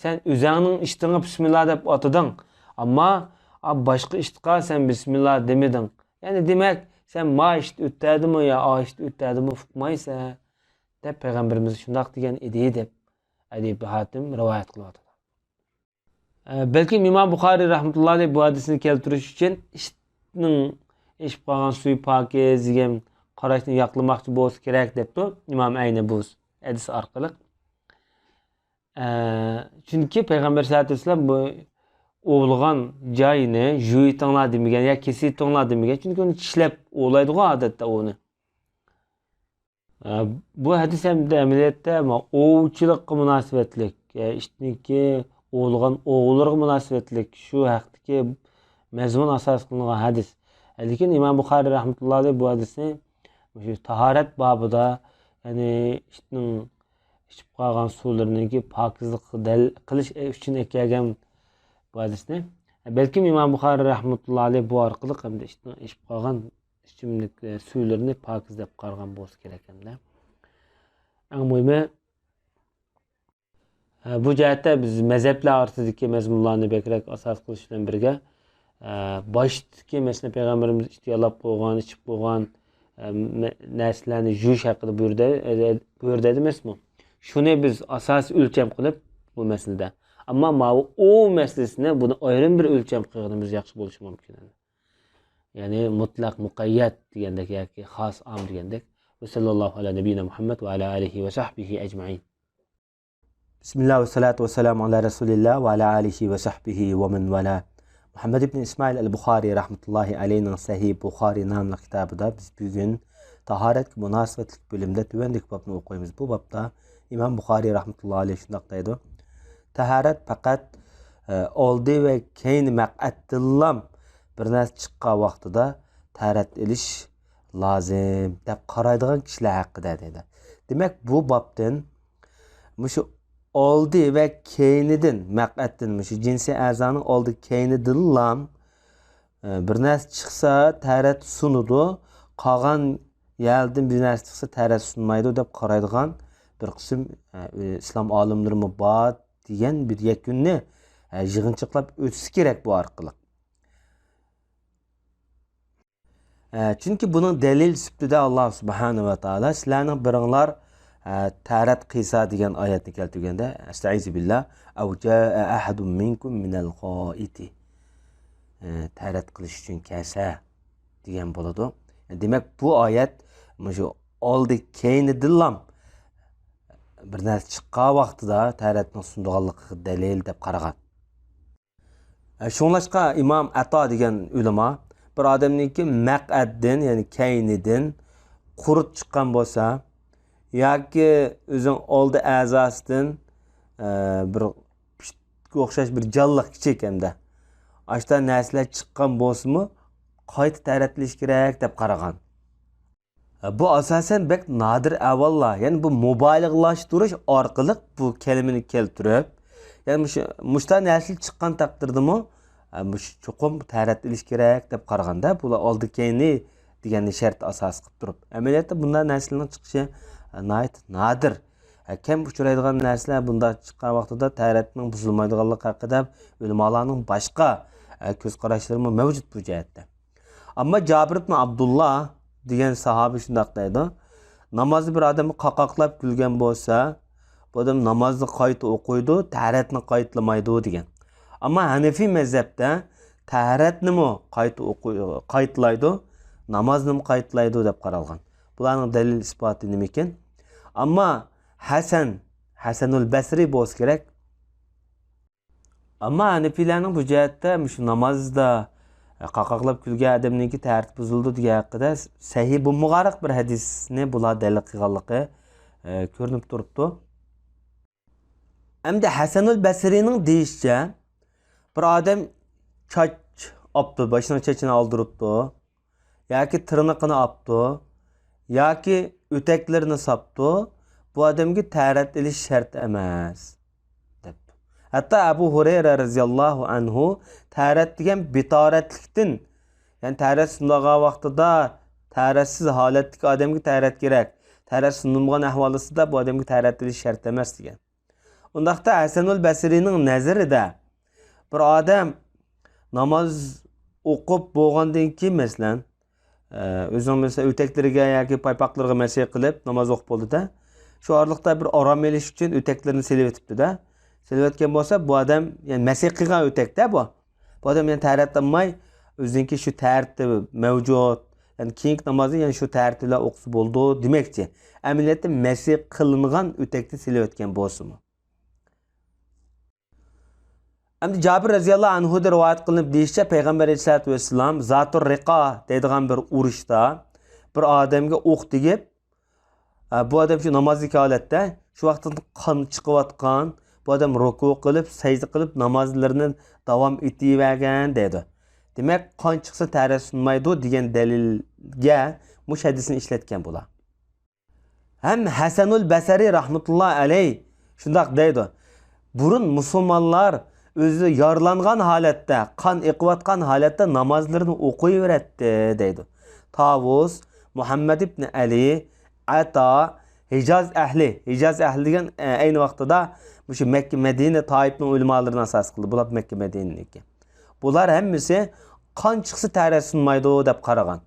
سەن ئۆزۈڭنىڭ ئىشتىڭغا بىسمىللا دەپ ئاتىدىڭ. ئەمما، ئا، باشقا ئىشتقا سەن بىسمىللا دېمىدىڭ. يەنى دېمەك، سەن ما ئىشت ئۆتتەدىمۇ يا ئا ئىشت ئۆتتەدىمۇ ئۇقمايسەن، دەپ پەيغەمبىرىمىز شۇنداق دېگەن ئىدى، دەپ ئەدى ئىبن ھاتىم رىۋايەت قىلىۋاتىدۇ. ئە، بەلكىم ئىمام بۇخارىي رەھمەتۇللا ئەلەيھ بۇ ھەدىسنى كەلتۈرۈش ئۈچۈن ئىشتنىڭ ئېشىپ قالغان سۈيى پاكىز دېگەن قاراشنى ياقلىماقچى بولسا كېرەك دەپتۇ ئىمام ئەينى بۇ ھەدىس ئارقىلىق. ئە، چۈنكى پەيغەمبەر سەللەللاھۇ ئەلەيھى ۋەسەللەم بۇ ئوۋلىغان جايىنى يۇيۇۋېتىڭلار دېمىگەن يا كېسىۋېتىڭلار دېمىگەن. چۈنكى ئۇنى چىشلەپ ئوۋلايدىغۇ ئادەتتە ئوۋنى. ئە، بۇ ھەدىس ئەمدى ئەمەلىيەتتە ما-، ئوۋچىلىققا مۇناسىۋەتلىك، ئە، ئىتنىڭكى ئوۋلىغان ئوۋلىرىغا مۇناسىۋەتلىك شۇ ھەقتىكى مەزمۇن ئاساس قىلىنغان ھەدىس. لېكىن ئىمام بۇخارىي رەھمەتۇللا ئەلەيھ بۇ ھەدىسنى مۇشۇ تاھارەت بابىدا، يەنى ئىتنىڭ ئىچىپ قالغان سۇلىرىنىڭكى پاكىزلىققا دەل قىلىش ئۈچۈن ئەكەلگەن بۇ ھەدىسنى. بەلكىم ئىمام بۇخارىي رەھمەتۇللا ئەلەيھ بۇ ئارقىلىق ئەمدى ئىتنىڭ ئىچىپ قالغان ئىچىملىك، ئە، سۈيلىرىنى پاكىز دەپ قارىغان بولسا كېرەك ئەمدى. ئەڭ مۇھىمى، ئە، بۇ جەھەتتە بىز مەزھەپلەر ئارىسىدىكى مەزمۇنلارنى بەكرەك ئاساس قىلىش بىلەن بىرگە، ئە، باشتىكى، مەسىلەن، پەيغەمبىرىمىز ئىت يالاپ قويغان، ئىچىپ قويغان، ئە، مە-، نەرسىلەرنى يۇيۇش ھەققىدە بۇيرۇدى، ئە، بۇيرۇدى ئەمەسمۇ؟ شۇنى بىز ئاساسىي ئۆلچەم قىلىپ بۇ مەسىلىدە. ئەمما ماۋۇ ئوۋ مەسىلىسىنى بۇنى ئايرىم بىر ئۆلچەم قىلغىنىمىز ياخشى بولۇشى مۇمكىن. يەنى مۇتلەق مۇقەييەت دېگەندەك ياكى خاس ئام دېگەندەك. ۋە سەللەللاھۇ ئەلا نەبىييىنا مۇھەممەد ۋە ئەلا ئالىھى ۋە سەھبىھى ئەجمەئىن. بىسمىللا ۋە سالاتۇ ۋە سالامۇ ئەلا رەسۇلىللا ۋە ئەلا ئالىھى ۋە سەھبىھى ۋە مەن ۋالا. مۇھەممەد ئىبن ئىسمائىل ئەل بۇخارىي رەھمەتۇللاھى ئەلەيھنىڭ سەھىھ بۇخارىي ناملىق كىتابىدا بىز بۈگۈن تاھارەتكە مۇناسىۋەتلىك بۆلۈمدە تۆۋەندىكى بابنى ئوقۇيمىز. بۇ بابتا ئىمام بۇخارىي رەھمەتۇللاھى ئەلەيھ شۇنداق دەيدۇ: تاھارەت پەقەت، ئە، ئالدى ۋە كەينى مەقئەتتىنلا بىر نەرسە چىققان ۋاقتىدا تاھارەت ئېلىش لازىم دەپ قارايدىغان كىشىلەر ھەققىدە دەيدۇ. دېمەك، بۇ بابتىن مۇشۇ ئالدى ۋە كەينىدىن، مەقئەتتىن، مۇشۇ جىنسىي ئەزانىڭ ئالدى كەينىدىنلا، ئە، بىر نەرسە چىقسا تەرەت سۇنىدۇ، قالغان يەردىن بىر نەرسە چىقسا تەرەت سۇنمايدۇ دەپ قارايدىغان بىر قىسىم، ئە، ئىسلام ئالىملىرىمۇ بار دېگەن بىر يەكۈننى، ئە، يىغىنچاقلاپ ئۆتسە كېرەك بۇ ئارقىلىق. ئە، چۈنكى بۇنىڭ دەلىل سۈپىتىدە ئاللا سۇبھانەھۇ ۋە تائالا سىلەرنىڭ بىرىڭلار، ئە، تەھارەت قىلسا دېگەن ئايەتنى كەلتۈرگەندە، ئەستەئىزۇ بىللا، ئەۋ جائە ئەھەدۇم مىنكۇم مىنەل غائىتى. ئە، تەھارەت قىلىش ئۈچۈن كەلسە دېگەن بولىدۇ. دېمەك، بۇ ئايەت مۇشۇ ئالدى كەينىدىنلا بىر نەرسە چىققان ۋاقتىدا تەھارەتنىڭ سۇنىدىغانلىقىغا دەلىل دەپ قارىغان. شۇڭلاشقا ئىمام ئەتا دېگەن ئۆلىما بىر ئادەمنىڭكى مەقئەتتىن، يەنى كەينىدىن قۇرت چىققان بولسا ياكى ئۆزىنىڭ ئالدى ئەزاسىدىن، ئە، بىر پىشتقا ئوخشاش بىر جانلىق كىچىك ھەمدە ئاشتا نەرسىلەر چىققان بولسىمۇ قايتا تەرەتلىشى كېرەك دەپ قارىغان. بۇ ئاساسەن بەك نادىر ئەھۋاللار، يەنى بۇ مۇبالىغىلاشتۇرۇش ئارقىلىق بۇ كەلىمىنى كەلتۈرۈپ، يەنى مۇشۇ، مۇشۇنداق نەرسىلەر چىققان تەقدىردىمۇ، ئە، مۇشۇ چوقۇم تەرەت ئېلىش كېرەك دەپ قارىغاندا، بۇلار ئالدى كەينى دېگەننى شەرت ئاساس قىلىپ تۇرۇپ، ئەمەلىيەتتە بۇنداق نەرسىلەرنىڭ چىقىشى، ئە، ناھايىتى نادىر. ئە، كەم ئۇچرايدىغان نەرسىلەر بۇنداق چىققان ۋاقتىدا تەرەتنىڭ بۇزۇلمايدىغانلىقى ھەققىدە ئۆلىمالارنىڭ باشقا، ئە، كۆز قاراشلىرىمۇ مەۋجۇت بۇ جەھەتتە. ئەمما جابىر ئىبن ئابدۇللا دېگەن ساھابە شۇنداق دەيدۇ، نامازدا بىر ئادەم قاقاقلاپ كۈلگەن بولسا، بۇ ئادەم نامازنى قايتا ئوقۇيدۇ، تەھارەتنى قايتىلىمايدۇ دېگەن. ئەمما ھەنىفىي مەزھەپتە تەھارەتنىمۇ قايتا ئوقۇي-، قايتىلايدۇ، نامازنىمۇ قايتىلايدۇ دەپ قارالغان. بۇلارنىڭ دەلىل ئىسپاتى نېمىكىن؟ ئەمما ھەسەن، ھەسەنۇل بەسرى بولسا كېرەك، ئەمما ھەنىپىيلەرنىڭ بۇ جەھەتتە مۇشۇ نامازدا قاقاقلاپ كۈلگەن ئادەمنىڭكى تەھارىتى بۇزۇلىدۇ دېگەن ھەققىدە سەھىھ بولمىغانراق بىر ھەدىسنى بۇلار دەلىل قىلغانلىقى، ئە، كۆرۈنۈپ تۇرۇپتۇ. ئەمدى ھەسەنۇل بەسرىنىڭ دېيىشىچە، بىر ئادەم چاچ ئاپتۇ، باشىنىڭ چېچىنى ئالدۇرۇپتۇ. ياكى تىرنىقىنى ئاپتۇ، ياكى ئۆتەكلىرىنى ساپتۇ، بۇ ئادەمگە تەھارەت ئېلىش شەرت ئەمەس، دەپتۇ. ھەتتا ئەبۇ ھۇرەيرە رەزىياللاھۇ ئەنھۇ تەھارەت دېگەن بىتاھارەتلىكتىن، يەنى تەھارەت سۇنۇلغان ۋاقتىدا تەھارەتسىز ھالەتتىكى ئادەمگە تەھارەت كېرەك، تەھارەت سۇنۇلمىغان ئەھۋالىسىدا بۇ ئادەمگە تەھارەت ئېلىش شەرت ئەمەس دېگەن. ئۇنداقتا ھەسەنۇل بەسرىنىڭ نەزىرىدە بىر ئادەم ناماز ئوقۇپ بولغاندىن كېيىن، مەسىلەن، ئە، ئۆزىنىڭ، مەسىلەن، ئۆتەكلىرىگە ياكى پايپاقلىرىغا مەسىھ قىلىپ ناماز ئوقۇپ بولدى-دە، شۇ ئارىلىقتا بىر ئارام ئېلىش ئۈچۈن ئۆتەكلىرىنى سېلىۋېتىپتۇ-دە. سېلىۋەتكەن بولسا، بۇ ئادەم، يەنى مەسىھ قىلغان ئۆتەك-دە بۇ. بۇ ئادەم يەنە تەھارەت ئالماي، ئۆزىنىڭكى شۇ تەھارىتى مەۋجۇت، يەنى كېيىنكى نامازنى يەنە شۇ تەھارىتى بىلەن ئوقۇسا بولىدۇ دېمەكچى. ئەمەلىيەتتە مەسىھ قىلىنغان ئۆتەكنى سېلىۋەتكەن بولسىمۇ. ئەمدى جابىر رەزىياللاھۇ ئەنھۇدىن رىۋايەت قىلىنىپ دېيىشىچە، پەيغەمبەر ئەلەيھىسسالاتۇ ۋەسسالام زاتۇر رىقا دەيدىغان بىر ئۇرۇشتا بىر ئادەمگە ئوق تېگىپ، ئە، بۇ ئادەم شۇ نامازدىكى ھالەتتە، شۇ ۋاقىتتا قان چىقىۋاتقان، بۇ ئادەم رۇكۇ قىلىپ، سەجدە قىلىپ، نامازلىرىنى داۋام ئېتىۋەرگەن دەيدۇ. دېمەك، قان چىقسا تەھارەت سۇنمايدۇ دېگەن دەلىلگە مۇشۇ ھەدىسنى ئىشلەتكەن بۇلار. ھەم ھەسەنۇل بەسرى رەھمەتۇللا ئەلەي شۇنداق دەيدۇ. بۇرۇن مۇسۇلمانلار ئۆزى يارىلانغان ھالەتتە، قان ئېقىۋاتقان ھالەتتە نامازلىرىنى ئوقۇيۋېرەتتى دەيدۇ. تاۋۇس، مۇھەممەد ئىبنى ئەلى، ئەتا، ھىجاز ئەھلى، ھىجاز ئەھلى دېگەن، ئە، ئەينى ۋاقتىدا مۇشۇ مەككە، مەدىنە، تائىپنىڭ ئۆلىمالىرىنى ئاساس قىلدى. بۇلار مەككە، مەدىنىدىكى. بۇلار ھەممىسى قان چىقسا تەھارەت سۇنمايدۇ دەپ قارىغان.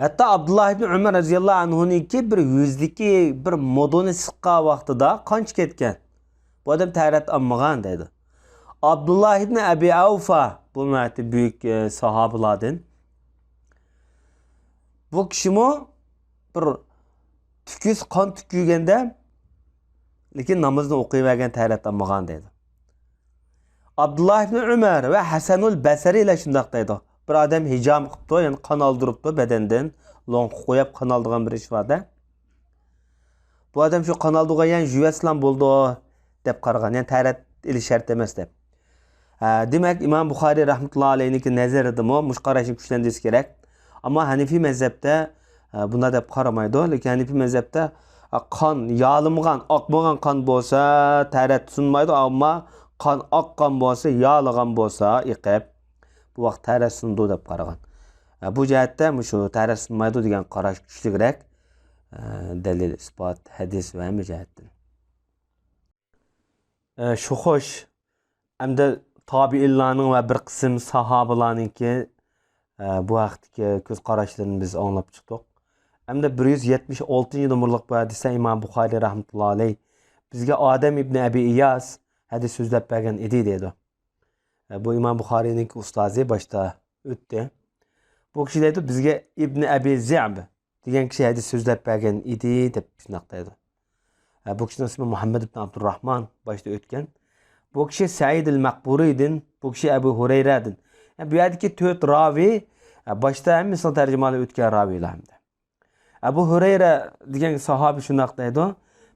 ھەتتا ئابدۇللا ئىبنى ئۆمەر رەزىياللاھۇ ئەنھۇنىڭكى بىر يۈزىدىكى بىر مۇدۇنى سىققان ۋاقتىدا قان چىقىپ كەتكەن. بۇ ئادەم تەھارەت ئالمىغان دەيدۇ. ئابدۇللا ئىبنى ئەبى ئەۋفا، بۇ ناھايىتى بۈيۈك، ئە، ساھابىلاردىن. بۇ كىشىمۇ بىر تۈكۈس قان تۈكۈگەندە، لېكىن نامىزىنى ئوقۇيۋەرگەن، تەھارەت ئالمىغان دەيدۇ. ئابدۇللا ئىبنى ئۆمەر ۋە ھەسەنۇل بەسرىلەر شۇنداق دەيدۇ. بىر ئادەم ھىجامە قىپتۇ، يەنى قان ئالدۇرۇپتۇ بەدەندىن، لوڭقا قويۇپ قان ئالىدىغان بىر ئىش بار-دە. بۇ ئادەم شۇ قان ئالدۇرغان يەرنى يۇيۇۋەتسىلا بولىدۇ دەپ قارىغان، يەنى تەھارەت ئېلىش شەرت ئەمەس دەپ. ھە، دېمەك، ئىمام بۇخارىي رەھمەتۇللا ئەلەيھنىڭكى نەزىرىدىمۇ مۇشۇ قاراشنى كۈچلەندۈرۈش كېرەك. ئەمما ھەنىفىي مەزھەپتە، ھە، بۇنداق دەپ قارىمايدۇ. لېكىن ھەنىفىي مەزھەپتە، ھە، قان يالىمىغان، ئاقمىغان قان بولسا تەھارەت سۇنمايدۇ، ئەمما قان ئاققان بولسا، يالىغان بولسا ئېقىپ، بۇ ۋاقىت تەھارەت سۇنىدۇ دەپ قارىغان. ھە، بۇ جەھەتتە مۇشۇ تەھارەت سۇنمايدۇ دېگەن قاراش كۈچلۈكرەك، ھە، دەلىل، ئىسپات، ھەدىس ۋە ھەممە جەھەتتىن. ئە، شۇ خوش. ئەمدى تابىئىنلارنىڭ ۋە بىر قىسىم ساھابىلارنىڭكى، ئە، بۇ ھەقتىكى كۆز قاراشلىرىنى بىز ئاڭلاپ چىقتۇق. ئەمدى بىر يۈز يەتمىش ئالتىنچى نومۇرلۇق بۇ ھەدىستە ئىمام بۇخارىي رەھمەتۇللا ئەلەيھ بىزگە ئادەم ئىبنى ئەبى ئىياس ھەدىس سۆزلەپ بەرگەن ئىدى دەيدۇ. ئە، بۇ ئىمام بۇخارىينىڭكى ئۇستازى باشتا ئۆتتى. بۇ كىشى دەيدۇ، بىزگە ئىبنى ئەبى زىئب دېگەن كىشى ھەدىس سۆزلەپ بەرگەن ئىدى دەپ شۇنداق دەيدۇ. ھە، بۇ كىشىنىڭ ئىسمى مۇھەممەد ئىبن ئابدۇرراھمان، باشتا ئۆتكەن. بۇ كىشى سەئىد ئەل مەقبۇرىدىن، بۇ كىشى ئەبۇ ھۇرەيرەدىن. ھە، بۇ يەردىكى تۆت راۋى، ھە، باشتا ھەممىسىنىڭ تەرجىمىھالى ئۆتكەن راۋىلار ھەمدە. ئەبۇ ھۇرەيرە دېگەن ساھابى شۇنداق دەيدۇ،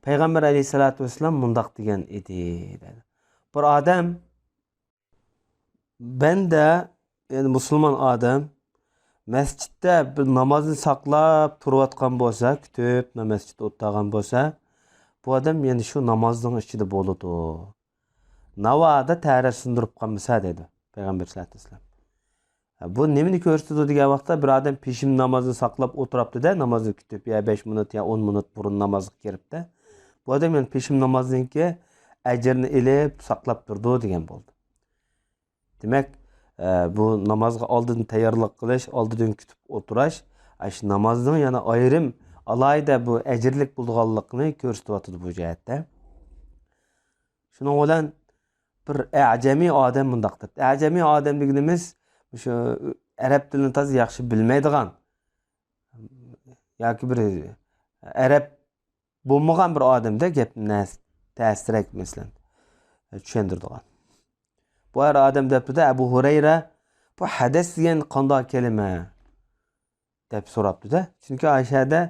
پەيغەمبەر ئەلەيھىسسالاتۇ ۋەسسالام مۇنداق دېگەن ئىدى دەيدۇ. بىر ئادەم بەندە، يەنى مۇسۇلمان ئادەم مەسچىتتە بىر نامازنى ساقلاپ تۇرۇۋاتقان بولسا، كۈتۈپ، مەسچىتتە ئولتۇرغان بولسا، بۇ ئادەم يەنە شۇ نامازنىڭ ئىچىدە بولىدۇ. ناۋادا تەھارەت سۇندۇرۇپ قالمىسا، دەيدۇ پەيغەمبەر سەللەللاھۇ ئەلەيھى ۋەسەللەم. بۇ نېمىنى كۆرسىتىدۇ دېگەن ۋاقىتتا، بىر ئادەم پېشىن نامازنى ساقلاپ ئولتۇراپتۇ-دە، نامازنى كۈتۈپ، يا بەش مىنۇت، يا ئون مىنۇت بۇرۇن نامازغا كىرىپتۇ. بۇ ئادەم يەنە پېشىن نامازنىڭكى ئەجرىنى ئېلىپ ساقلاپ تۇرىدۇ دېگەن بولدى. دېمەك، ئە، بۇ نامازغا ئالدىن تەييارلىق قىلىش، ئالدىدىن كۈتۈپ ئولتۇراش، ئاشۇ نامازنىڭ يەنە ئايرىم، ئالاھىدە بۇ ئەجىرلىك بولىدىغانلىقىنى كۆرسىتىۋاتىدۇ بۇ جەھەتتە. شۇنىڭ بىلەن بىر ئەجەمىي ئادەم مۇنداق دەپتۇ. ئەجەمىي ئادەم دېگىنىمىز مۇشۇ ئەرەب تىلىنى تازا ياخشى بىلمەيدىغان ياكى بىر ئەرەب بولمىغان بىر ئادەمدە گەپنى تەستىرەك، مەسىلەن، چۈشەندۈرىدىغان. بۇ ھەر ئادەم دەپتۇ-دە، ئەبۇ ھۇرەيرە، بۇ ھەدەس دېگەن قانداق كەلىمە؟ دەپ سوراپتۇ-دە. چۈنكى ئاشۇ يەردە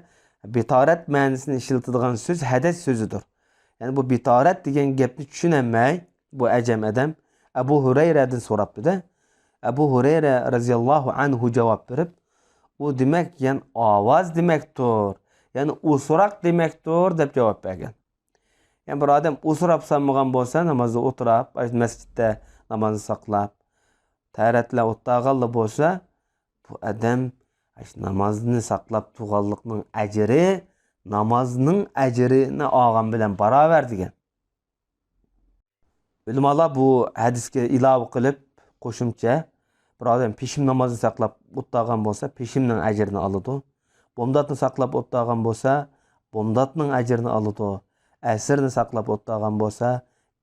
بىتارەت مەنىسىنى ئىشلىتىدىغان سۆز ھەدەس سۆزىدۇر. يەنى بۇ بىتارەت دېگەن گەپنى چۈشىنەلمەي، بۇ ئەجەم ئادەم ئەبۇ ھۇرەيرەدىن سوراپتۇ-دە. ئەبۇ ھۇرەيرە رەزىياللاھۇ ئەنھۇ جاۋاب بېرىپ، ئۇ دېمەك، يەنى ئاۋاز دېمەكتۇر، يەنى ئۇسراق دېمەكتۇر، دەپ جاۋاب بەرگەن. يەنى بىر ئادەم ئۇسراپ سالمىغان بولسا، نامازدا ئولتۇراپ، ئاشۇ مەسچىتتە نامازنى ساقلاپ، تەرەتلەپ ئولتۇرغانلا بولسا، بۇ ئادەم ئاشۇ نامازنى ساقلاپ تۇرغانلىقنىڭ ئەجرى، نامازنىڭ ئەجرىنى ئالغان بىلەن باراۋەر دېگەن. ئۆلىمالار بۇ ھەدىسكە ئىلاۋە قىلىپ، قوشۇمچە، بىر ئادەم پېشىم نامازنى ساقلاپ ئولتۇرغان بولسا، پېشىمنىڭ ئەجرىنى ئالىدۇ. بومداتنى ساقلاپ ئولتۇرغان بولسا، بومداتنىڭ ئەجرىنى ئالىدۇ. ئەسىرنى ساقلاپ ئولتۇرغان بولسا،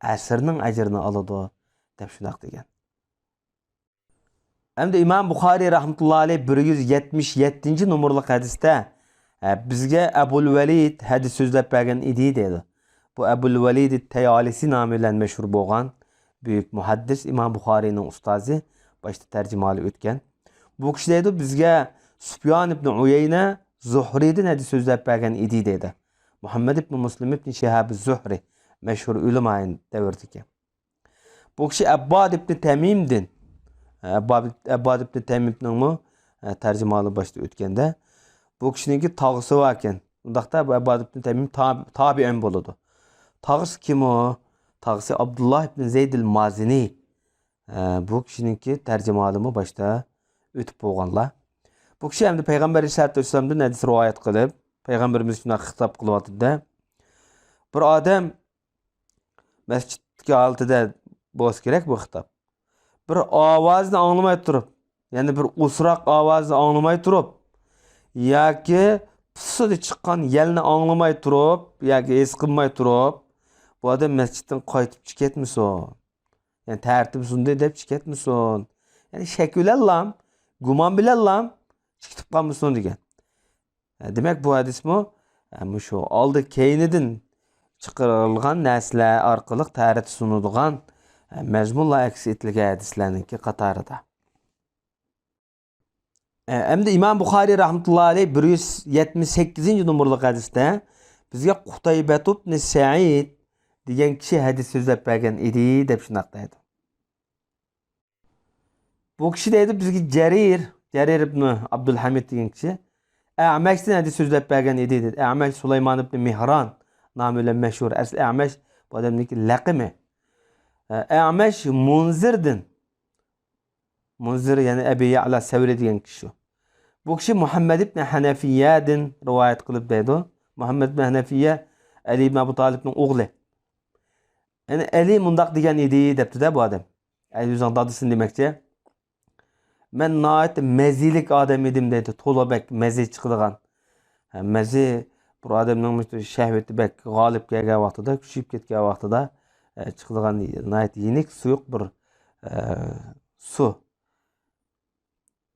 ئەسىرنىڭ ئەجرىنى ئالىدۇ، دەپ شۇنداق دېگەن. ئەمدى ئىمام بۇخارىي رەھمەتۇللا ئەلەيھ بىر يۈز يەتمىش يەتتىنچى نومۇرلۇق ھەدىستە، ئە، بىزگە ئەبۇل ۋەلىد ھەدىس سۆزلەپ بەرگەن ئىدى، دەيدۇ. بۇ ئەبۇل ۋەلىد تەيالىسى نامى بىلەن مەشھۇر بولغان بۈيۈك مۇھەددىس، ئىمام بۇخارىينىڭ ئۇستازى، باشتا تەرجىمىھالى ئۆتكەن. بۇ كىشى دەيدۇ، بىزگە سۇپيان ئىبنى ئۇيەينە زۇھرىدىن ھەدىس سۆزلەپ بەرگەن ئىدى، دەيدۇ. مۇھەممەد ئىبنى مۇسلىم ئىبنى شىھابى زۇھرى، مەشھۇر ئۆلىما دەۋرىدىكى. بۇ كىشى ئەبباد ئىبنى تەمىمدىن، ئەبباد، ئەبباد ئىبنى تەمىمنىڭمۇ، ئە، تەرجىمىھالى باشتا ئۆتكەندە، بۇ كىشىنىڭكى تاغىسى باركەن. ئۇنداقتا بۇ ئەبباد ئىبنى تەمىم تاب-، تابىئىن بولىدۇ. تاغىسى كىم ئۇ؟ تاغىسى ئابدۇللا ئىبنى زەيدىل مازىنى. ئە، بۇ كىشىنىڭكى تەرجىمىھالىمۇ باشتا ئۆتۈپ بولغانلار. بۇ كىشى ئەمدى پەيغەمبەر ئەلەيھىسسالاتۇ ۋەسسالامدىن ھەدىس رىۋايەت قىلىپ، پەيغەمبىرىمىز شۇنداق خىتاب قىلىۋاتىدۇ-دە، بىر ئادەم مەسچىتتىكى ھالىتىدە بولسا كېرەك بۇ خىتاب. بىر ئاۋازنى ئاڭلىماي تۇرۇپ، يەنى بىر ئۇسراق ئاۋازنى ئاڭلىماي تۇرۇپ، ياكى پۇسسىدە چىققان يەلنى ئاڭلىماي تۇرۇپ، ياكى ھېس قىلماي تۇرۇپ، بۇ ئادەم مەسچىتتىن قايتىپ چىقىپ كەتمىسۇن. يەنى تەرتىپ سۇندى دەپ چىقىپ كەتمىسۇن. يەنى شەك بىلەنلام، گۇمان بىلەنلام چىقىپ قالمىسۇن دېگەن. دېمەك، بۇ ھەدىسمۇ، ئە، مۇشۇ ئالدى كەينىدىن چىقىرىلغان نەرسىلەر ئارقىلىق تەرەت سۇنىدىغان، ئە، مەزمۇنلار ئەكس ئېتىلگەن ھەدىسلەرنىڭكى قاتارىدا. ئە، ئەمدى ئىمام بۇخارىي رەھمەتۇللا ئەلەيھ بىر يۈز يەتمىش سەككىزىنچى نومۇرلۇق ھەدىستە بىزگە قۇتەيبەتۇ ئىبنى سەئىد دېگەن كىشى ھەدىس سۆزلەپ بەرگەن ئىدى، دەپ شۇنداق دەيدۇ. بۇ كىشى دەيدۇ، بىزگە جەرىر، جەرىر ئىبنى ئابدۇلھەمىد دېگەن كىشى ئەمەشتىن ھەدىس سۆزلەپ بەرگەن ئىدى، دېدى. ئەمەش سۇلايمان ئىبنى مېھران نامى بىلەن مەشھۇر. ئەسلى ئەمەش بۇ ئادەمنىڭكى لەقىمى. ئەمەش مۇنزىردىن. مۇنزىر، يەنى ئەبى يەئلا سەۋرى دېگەن كىشى شۇ. بۇ كىشى مۇھەممەد ئىبنى ھەنەفىيەدىن رىۋايەت قىلىپ دەيدۇ. مۇھەممەد ئىبنى ھەنەفىيە ئەلى ئىبنى ئەبۇ تالىپنىڭ ئوغلى. يەنى ئەلى مۇنداق دېگەن ئىدى، دەپتۇ-دە بۇ ئادەم. ئەلى ئۆزىنىڭ دادىسىنى دېمەكچى. مەن ناھايىتى مەزىلىك ئادەم ئىدىم دەيدۇ، تولا بەك مەزى چىقىدىغان. ھە، مەزى بىر ئادەمنىڭ مۇشۇ شەھۋىتى بەك غالىب كەلگەن ۋاقتىدا، كۈچىيىپ كەتكەن ۋاقتىدا، ئە، چىقىدىغان ناھايىتى يېنىك، سۇيۇق بىر، ئە، سۇ.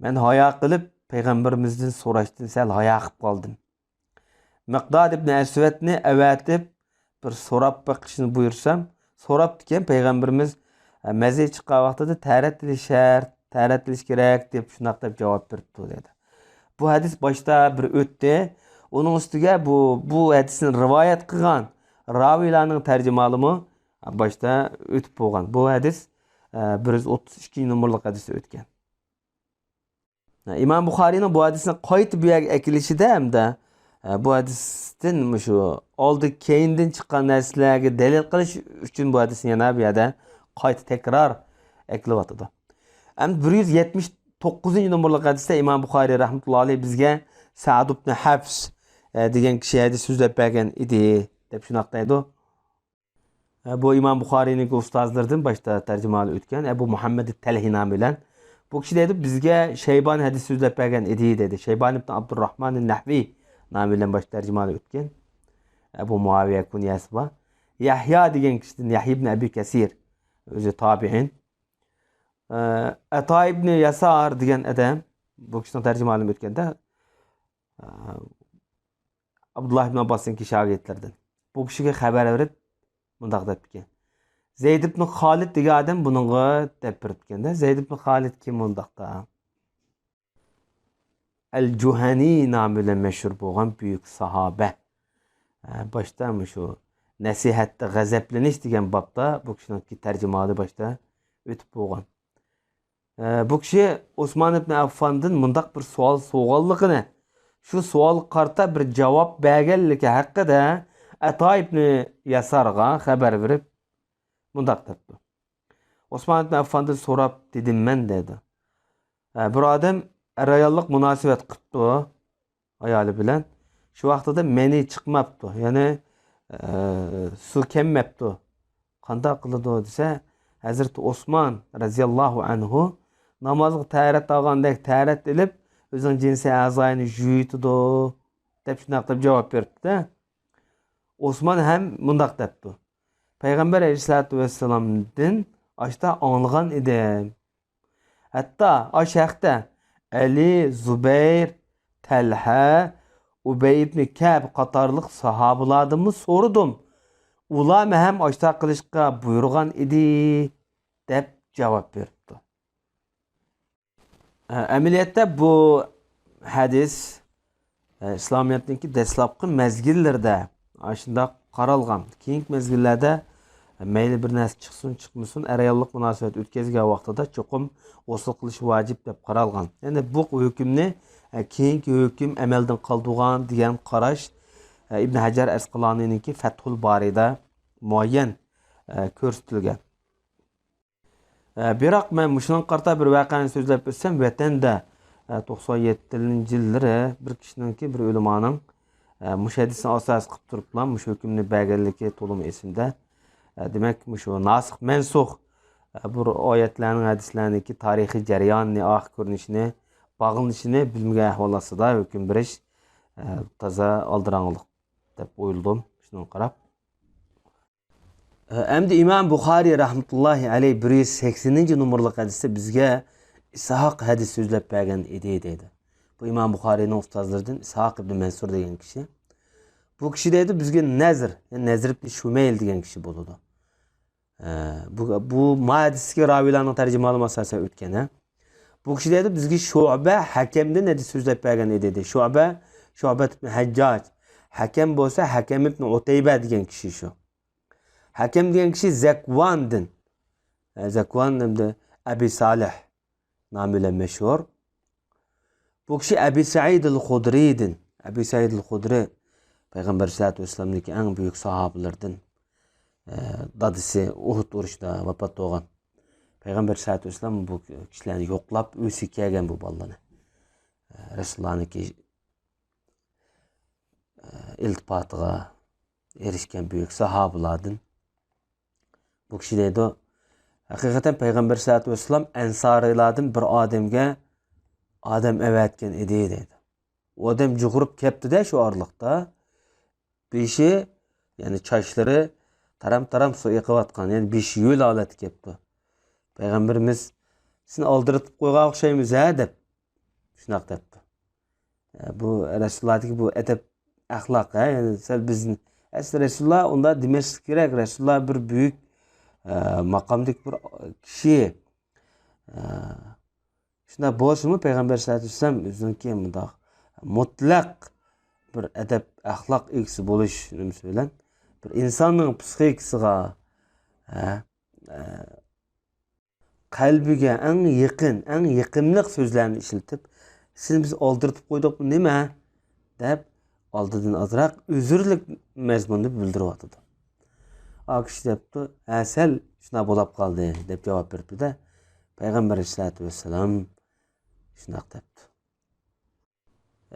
مەن ھايا قىلىپ، پەيغەمبىرىمىزدىن سوراشتىن سەل ھايا قىلىپ قالدىم. مىقداد ئىبنى ئەسۋەدنى ئەۋەتىپ، بىر سوراپ بېقىشنى بۇيرۇسام، سوراپتىكەن، پەيغەمبىرىمىز، ئە، مەزى چىققان ۋاقتىدا تەرەت ئېلىش شەرت، تەرەت ئېلىش كېرەك، دەپ شۇنداق دەپ جاۋاب بېرىپتۇ، دېدى. بۇ ھەدىس باشتا بىر ئۆتتى. ئۇنىڭ ئۈستىگە بۇ، بۇ ھەدىسنى رىۋايەت قىلغان راۋىيلارنىڭ تەرجىمىھالىمۇ باشتا ئۆتۈپ بولغان. بۇ ھەدىس، ئە، بىر يۈز ئوتتۇز ئىككىنچى نومۇرلۇق ھەدىستە ئۆتكەن. ئىمام بۇخارىينىڭ بۇ ھەدىسنى قايتا بۇ يەرگە ئەكېلىشىدە ھەمدە، ئە، بۇ ھەدىستىن مۇشۇ ئالدى كەينىدىن چىققان نەرسىلەرگە دەلىل قىلىش ئۈچۈن بۇ ھەدىسنى يەنە بۇ يەردە قايتا تەكرار ئەكېلىۋاتىدۇ. ئەمدى بىر يۈز يەتمىش توققۇزىنچى نومۇرلۇق ھەدىستە ئىمام بۇخارىي رەھمەتۇللا ئەلەيھ بىزگە سەئد ئىبنى ھەفس، ئە، دېگەن كىشى ھەدىس سۆزلەپ بەرگەن ئىدى، دەپ شۇنداق دەيدۇ. ئە، بۇ ئىمام بۇخارىينىڭكى ئۇستازلىرىدىن باشتا تەرجىمىھالى ئۆتكەن ئەبۇ مۇھەممەد تەلھى نامى بىلەن. بۇ كىشى دەيدۇ، بىزگە شەيبان ھەدىس سۆزلەپ بەرگەن ئىدى، دەيدۇ. شەيبان ئىبن ئابدۇرراھمان نەھۋى نامى بىلەن باشتا تەرجىمىھالى ئۆتكەن. ئەبۇ مۇئاۋىيە كۇنيەسى بار. يەھيا دېگەن كىشىدىن، يەھيا ئىبن ئەبى كەسىر، ئۆزى تابىئىن. ئە، ئەتا ئىبنى ياسار دېگەن ئادەم، بۇ كىشىنىڭ تەرجىمىھالىمۇ ئۆتكەندە، ئابدۇللا ئىبن ئابباسنىڭكى شاگىرتلىرىدىن. بۇ كىشىگە خەۋەر بېرىپ، مۇنداق دەپتىكەن. زەيد ئىبن خالىد دېگەن ئادەم بۇنىڭغا دەپ بېرىپتىكەن-دە. زەيد ئىبن خالىد كىم ئۇنداقتا؟ ئەل جۇھەنى نامى بىلەن مەشھۇر بولغان بۈيۈك ساھابە. ھە، باشتا مۇشۇ نەسىھەتتە غەزەپلىنىش دېگەن بابتا بۇ كىشىنىڭكى تەرجىمىھالى باشتا ئۆتۈپ بولغان. ئە، بۇ كىشى ئوسمان ئىبن ئەففاندىن مۇنداق بىر سوئال سورىغانلىقىنى، شۇ سوئالغا قارىتا بىر جاۋاب بەرگەنلىكى ھەققىدە ئەتا ئىبن ياسارغا خەۋەر بېرىپ، مۇنداق دەپتۇ. ئوسمان ئىبن ئەففاندىن سوراپ دېدىم مەن، دەيدۇ. ئە، بىر ئادەم ئەر-ئاياللىق مۇناسىۋەت قىپتۇ ئايالى بىلەن. شۇ ۋاقتىدا مەنى چىقماپتۇ، يەنى، ئە، سۇ كەلمەپتۇ. قانداق قىلىدۇ دېسە، ھەزرىتى ئوسمان رەزىياللاھۇ ئەنھۇ نامازغا تەھارەت ئالغاندەك تەھارەت ئېلىپ، ئۆزىنىڭ جىنسىي ئەزايىنى يۇيۇۋېتىدۇ، دەپ شۇنداق دەپ جاۋاب بېرىپتۇ-دە. ئوسمان ھەم مۇنداق دەپتۇ: پەيغەمبەر ئەلەيھىسسالاتۇ ۋەسسالامدىن ئاشتا ئاڭلىغان ئىدىم. ھەتتا ئاش ھەقتە ئەلى، زۇبەير، تەلھە، ئۇبەي ئىبنى كەب قاتارلىق ساھابىلاردىنمۇ سورىدىم. ئۇلارمۇ ھەم ئاشتا قىلىشقا بۇيرۇغان ئىدى، دەپ جاۋاب بېرىپتۇ. ئە، ئەمەلىيەتتە بۇ ھەدىس، ئە، ئىسلامىيەتنىڭكى دەسلەپكى مەزگىللىرىدە ئاشۇنداق قارالغان. كېيىنكى مەزگىللەردە، ئە، مەيلى بىر نەرسە چىقسۇن، چىقمىسۇن، ئەر-ئاياللىق مۇناسىۋەت ئۆتكۈزگەن ۋاقتىدا چوقۇم غۇسۇل قىلىش ۋاجىپ دەپ قارالغان. يەنى بۇ ھۆكۈمنى، ئە، كېيىنكى ھۆكۈم ئەمەلدىن قالدۇرغان دېگەن قاراش، ئە، ئىبن ھەجەر ئەسقىلانىنىڭكى فەتھۇل بارىدا مۇئەييەن، ئە، كۆرسىتىلگەن. ئە، بىراق مەن مۇشۇنىڭغا قارىتا بىر ۋەقەنى سۆزلەپ ئۆتسەم، ۋەتەندە، ئە، توقسان يەتتىنچى يىللىرى بىر كىشىنىڭكى، بىر ئۆلىمانىڭ، ئە، مۇشۇ ھەدىسنى ئاساس قىلىپ تۇرۇپلا مۇشۇ ھۆكۈمنى بەرگەنلىكى تولىمۇ ئېسىمدە. ئە، دېمەك، مۇشۇ ناسىخ مەنسۇخ، ئە، بۇ ئايەتلەرنىڭ، ھەدىسلەرنىڭكى تارىخىي جەريانىنى، ئارقا كۆرۈنۈشىنى، باغلىنىشىنى بىلمىگەن ئەھۋال ئاستىدا ھۆكۈم بېرىش، ئە، تازا ئالدىراڭلىق دەپ ئويلىدىم شۇنىڭغا قاراپ. ئەمدى ئىمام بۇخارىي رەھمەتۇللاھى ئەلەيھ بىر يۈز سەكسىنىنچى نومۇرلۇق ھەدىستە بىزگە ئىسھاق ھەدىس سۆزلەپ بەرگەن ئىدى، دەيدۇ. بۇ ئىمام بۇخارىينىڭ ئۇستازلىرىدىن ئىسھاق ئىبن مەنسۇر دېگەن كىشى. بۇ كىشى، دەيدۇ، بىزگە نەزر، يەنى نەزر ئىبن شۇمەيل دېگەن كىشى بولىدۇ. ئە، بۇ، بۇ ما ھەدىستىكى راۋىيلارنىڭ تەرجىمىھالىمۇ ئاساسەن ئۆتكەن، ھە. بۇ كىشى، دەيدۇ، بىزگە شۇبە ھەكەمدىن ھەدىس سۆزلەپ بەرگەن ئىدى، دەيدۇ. شۇبە، شۇبە ئىبن ھەججاج. ھەكەم بولسا ھەكەم ئىبن ئۇتەيبە دېگەن كىشى شۇ. ھەكەم دېگەن كىشى زەكۋاندىن، ئە، زەكۋان ھەمدە ئەبى سالىھ نامى بىلەن مەشھۇر. بۇ كىشى ئەبى سەئىدىل خۇدرىدىن، ئەبى سەئىدىل خۇدرى پەيغەمبەر سەللەللاھۇ ئەلەيھى ۋەسەللەمدىكى ئەڭ بۈيۈك ساھابىلىرىدىن، ئە، دادىسى ئۇھۇد ئۇرۇشىدا ۋاپات بولغان. پەيغەمبەر سەللەللاھۇ ئەلەيھى ۋەسەللەم بۇ كىشىلەرنى يوقلاپ، ئۆيىگە كەلگەن بۇ بالىلارنى. ئە، رەسۇلۇللانىڭكى ئىلتىپاتىغا ئېرىشكەن بۈيۈك ساھابىلاردىن. بۇ كىشى دەيدۇ، ھەقىقەتەن پەيغەمبەر سەللەللاھۇ ئەلەيھى ۋەسەللەم ئەنسارىيلاردىن بىر ئادەمگە ئادەم ئەۋەتكەن ئىدى، دەيدۇ. ئۇ ئادەم جۇغۇرۇپ كەپتۇ-دە شۇ ئارىلىقتا. بېشى، يەنى چاچلىرى تارام-تارام سۇ ئېقىۋاتقان، يەنى بېشى ھۆل ھالەتتە كەپتۇ. پەيغەمبىرىمىز، سېنى ئالدىرىتىپ قويغان ئوخشايمىز-ھە، دەپ، شۇنداق دەپتۇ. ئە، بۇ رەسۇلۇللادىكى بۇ ئەدەپ ئەخلاق، ھە، يەنى سەل بىزنى، ئەسلى رەسۇلۇللا ئۇنداق دېمەسلىك كېرەك. رەسۇلۇللا بىر بۈيۈك، ئە، ماقامدىكى بىر كىشى. ئە، شۇنداق بولسىمۇ، پەيغەمبەر سەللەللاھۇ ئەلەيھى ۋەسەللەم ئۆزىنىڭكى مۇنداق مۇتلەق بىر ئەدەپ ئەخلاق ئىگىسى بولۇش نېمىسى بىلەن بىر ئىنساننىڭ پسىخىكىسىغا، ھە، ئە، قەلبىگە ئەڭ يېقىن، ئەڭ يېقىملىق سۆزلەرنى ئىشلىتىپ، سېنى بىز ئالدىرىتىپ قويدۇقمۇ نېمە؟ دەپ، ئالدىدىن ئازراق ئۆزۈرلۈك مەزمۇندا بىلدۈرۈۋاتىدۇ. ئا كىشى دەپتۇ، ھە، سەل شۇنداق بولاپ قالدى، دەپ جاۋاب بېرىپتۇ-دە. پەيغەمبەر ئەلەيھىسسالاتۇ ۋەسسالام شۇنداق دەپتۇ.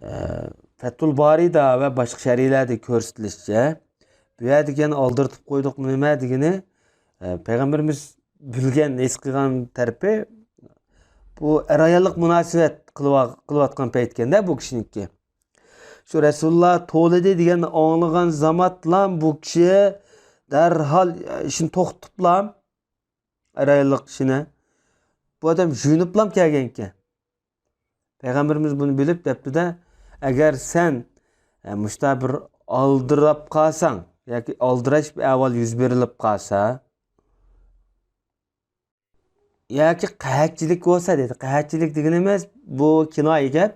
ئە، فەتھۇل بارىدا ۋە باشقا شەرھلەردە كۆرسىتىلىشىچە، بۇ يەردىكى يەنە ئالدىرىتىپ قويدۇقمۇ نېمە دېگىنى، ئە، پەيغەمبىرىمىز بىلگەن، ھېس قىلغان تەرىپى، بۇ ئەر-ئاياللىق مۇناسىۋەت قىلىۋا-، قىلىۋاتقان پەيتكەندە بۇ كىشىنىڭكى. شۇ رەسۇلۇللا توۋلىدى دېگەننى ئاڭلىغان زامانلا بۇ كىشى دەرھال ئىشىنى توختىتىپلا، ئەر-ئاياللىق ئىشىنى، بۇ ئادەم يۇيۇنۇپلام كەلگەنكەن. پەيغەمبىرىمىز بۇنى بىلىپ دەپتۇ-دە، ئەگەر سەن، ئە، مۇشتا بىر ئالدىراپ قالساڭ ياكى ئالدىراش بىر ئەھۋال يۈز بېرىلىپ قالسا، ياكى قەھەتچىلىك بولسا دېدى. قەھەتچىلىك دېگىنىمىز بۇ كىنايە گەپ.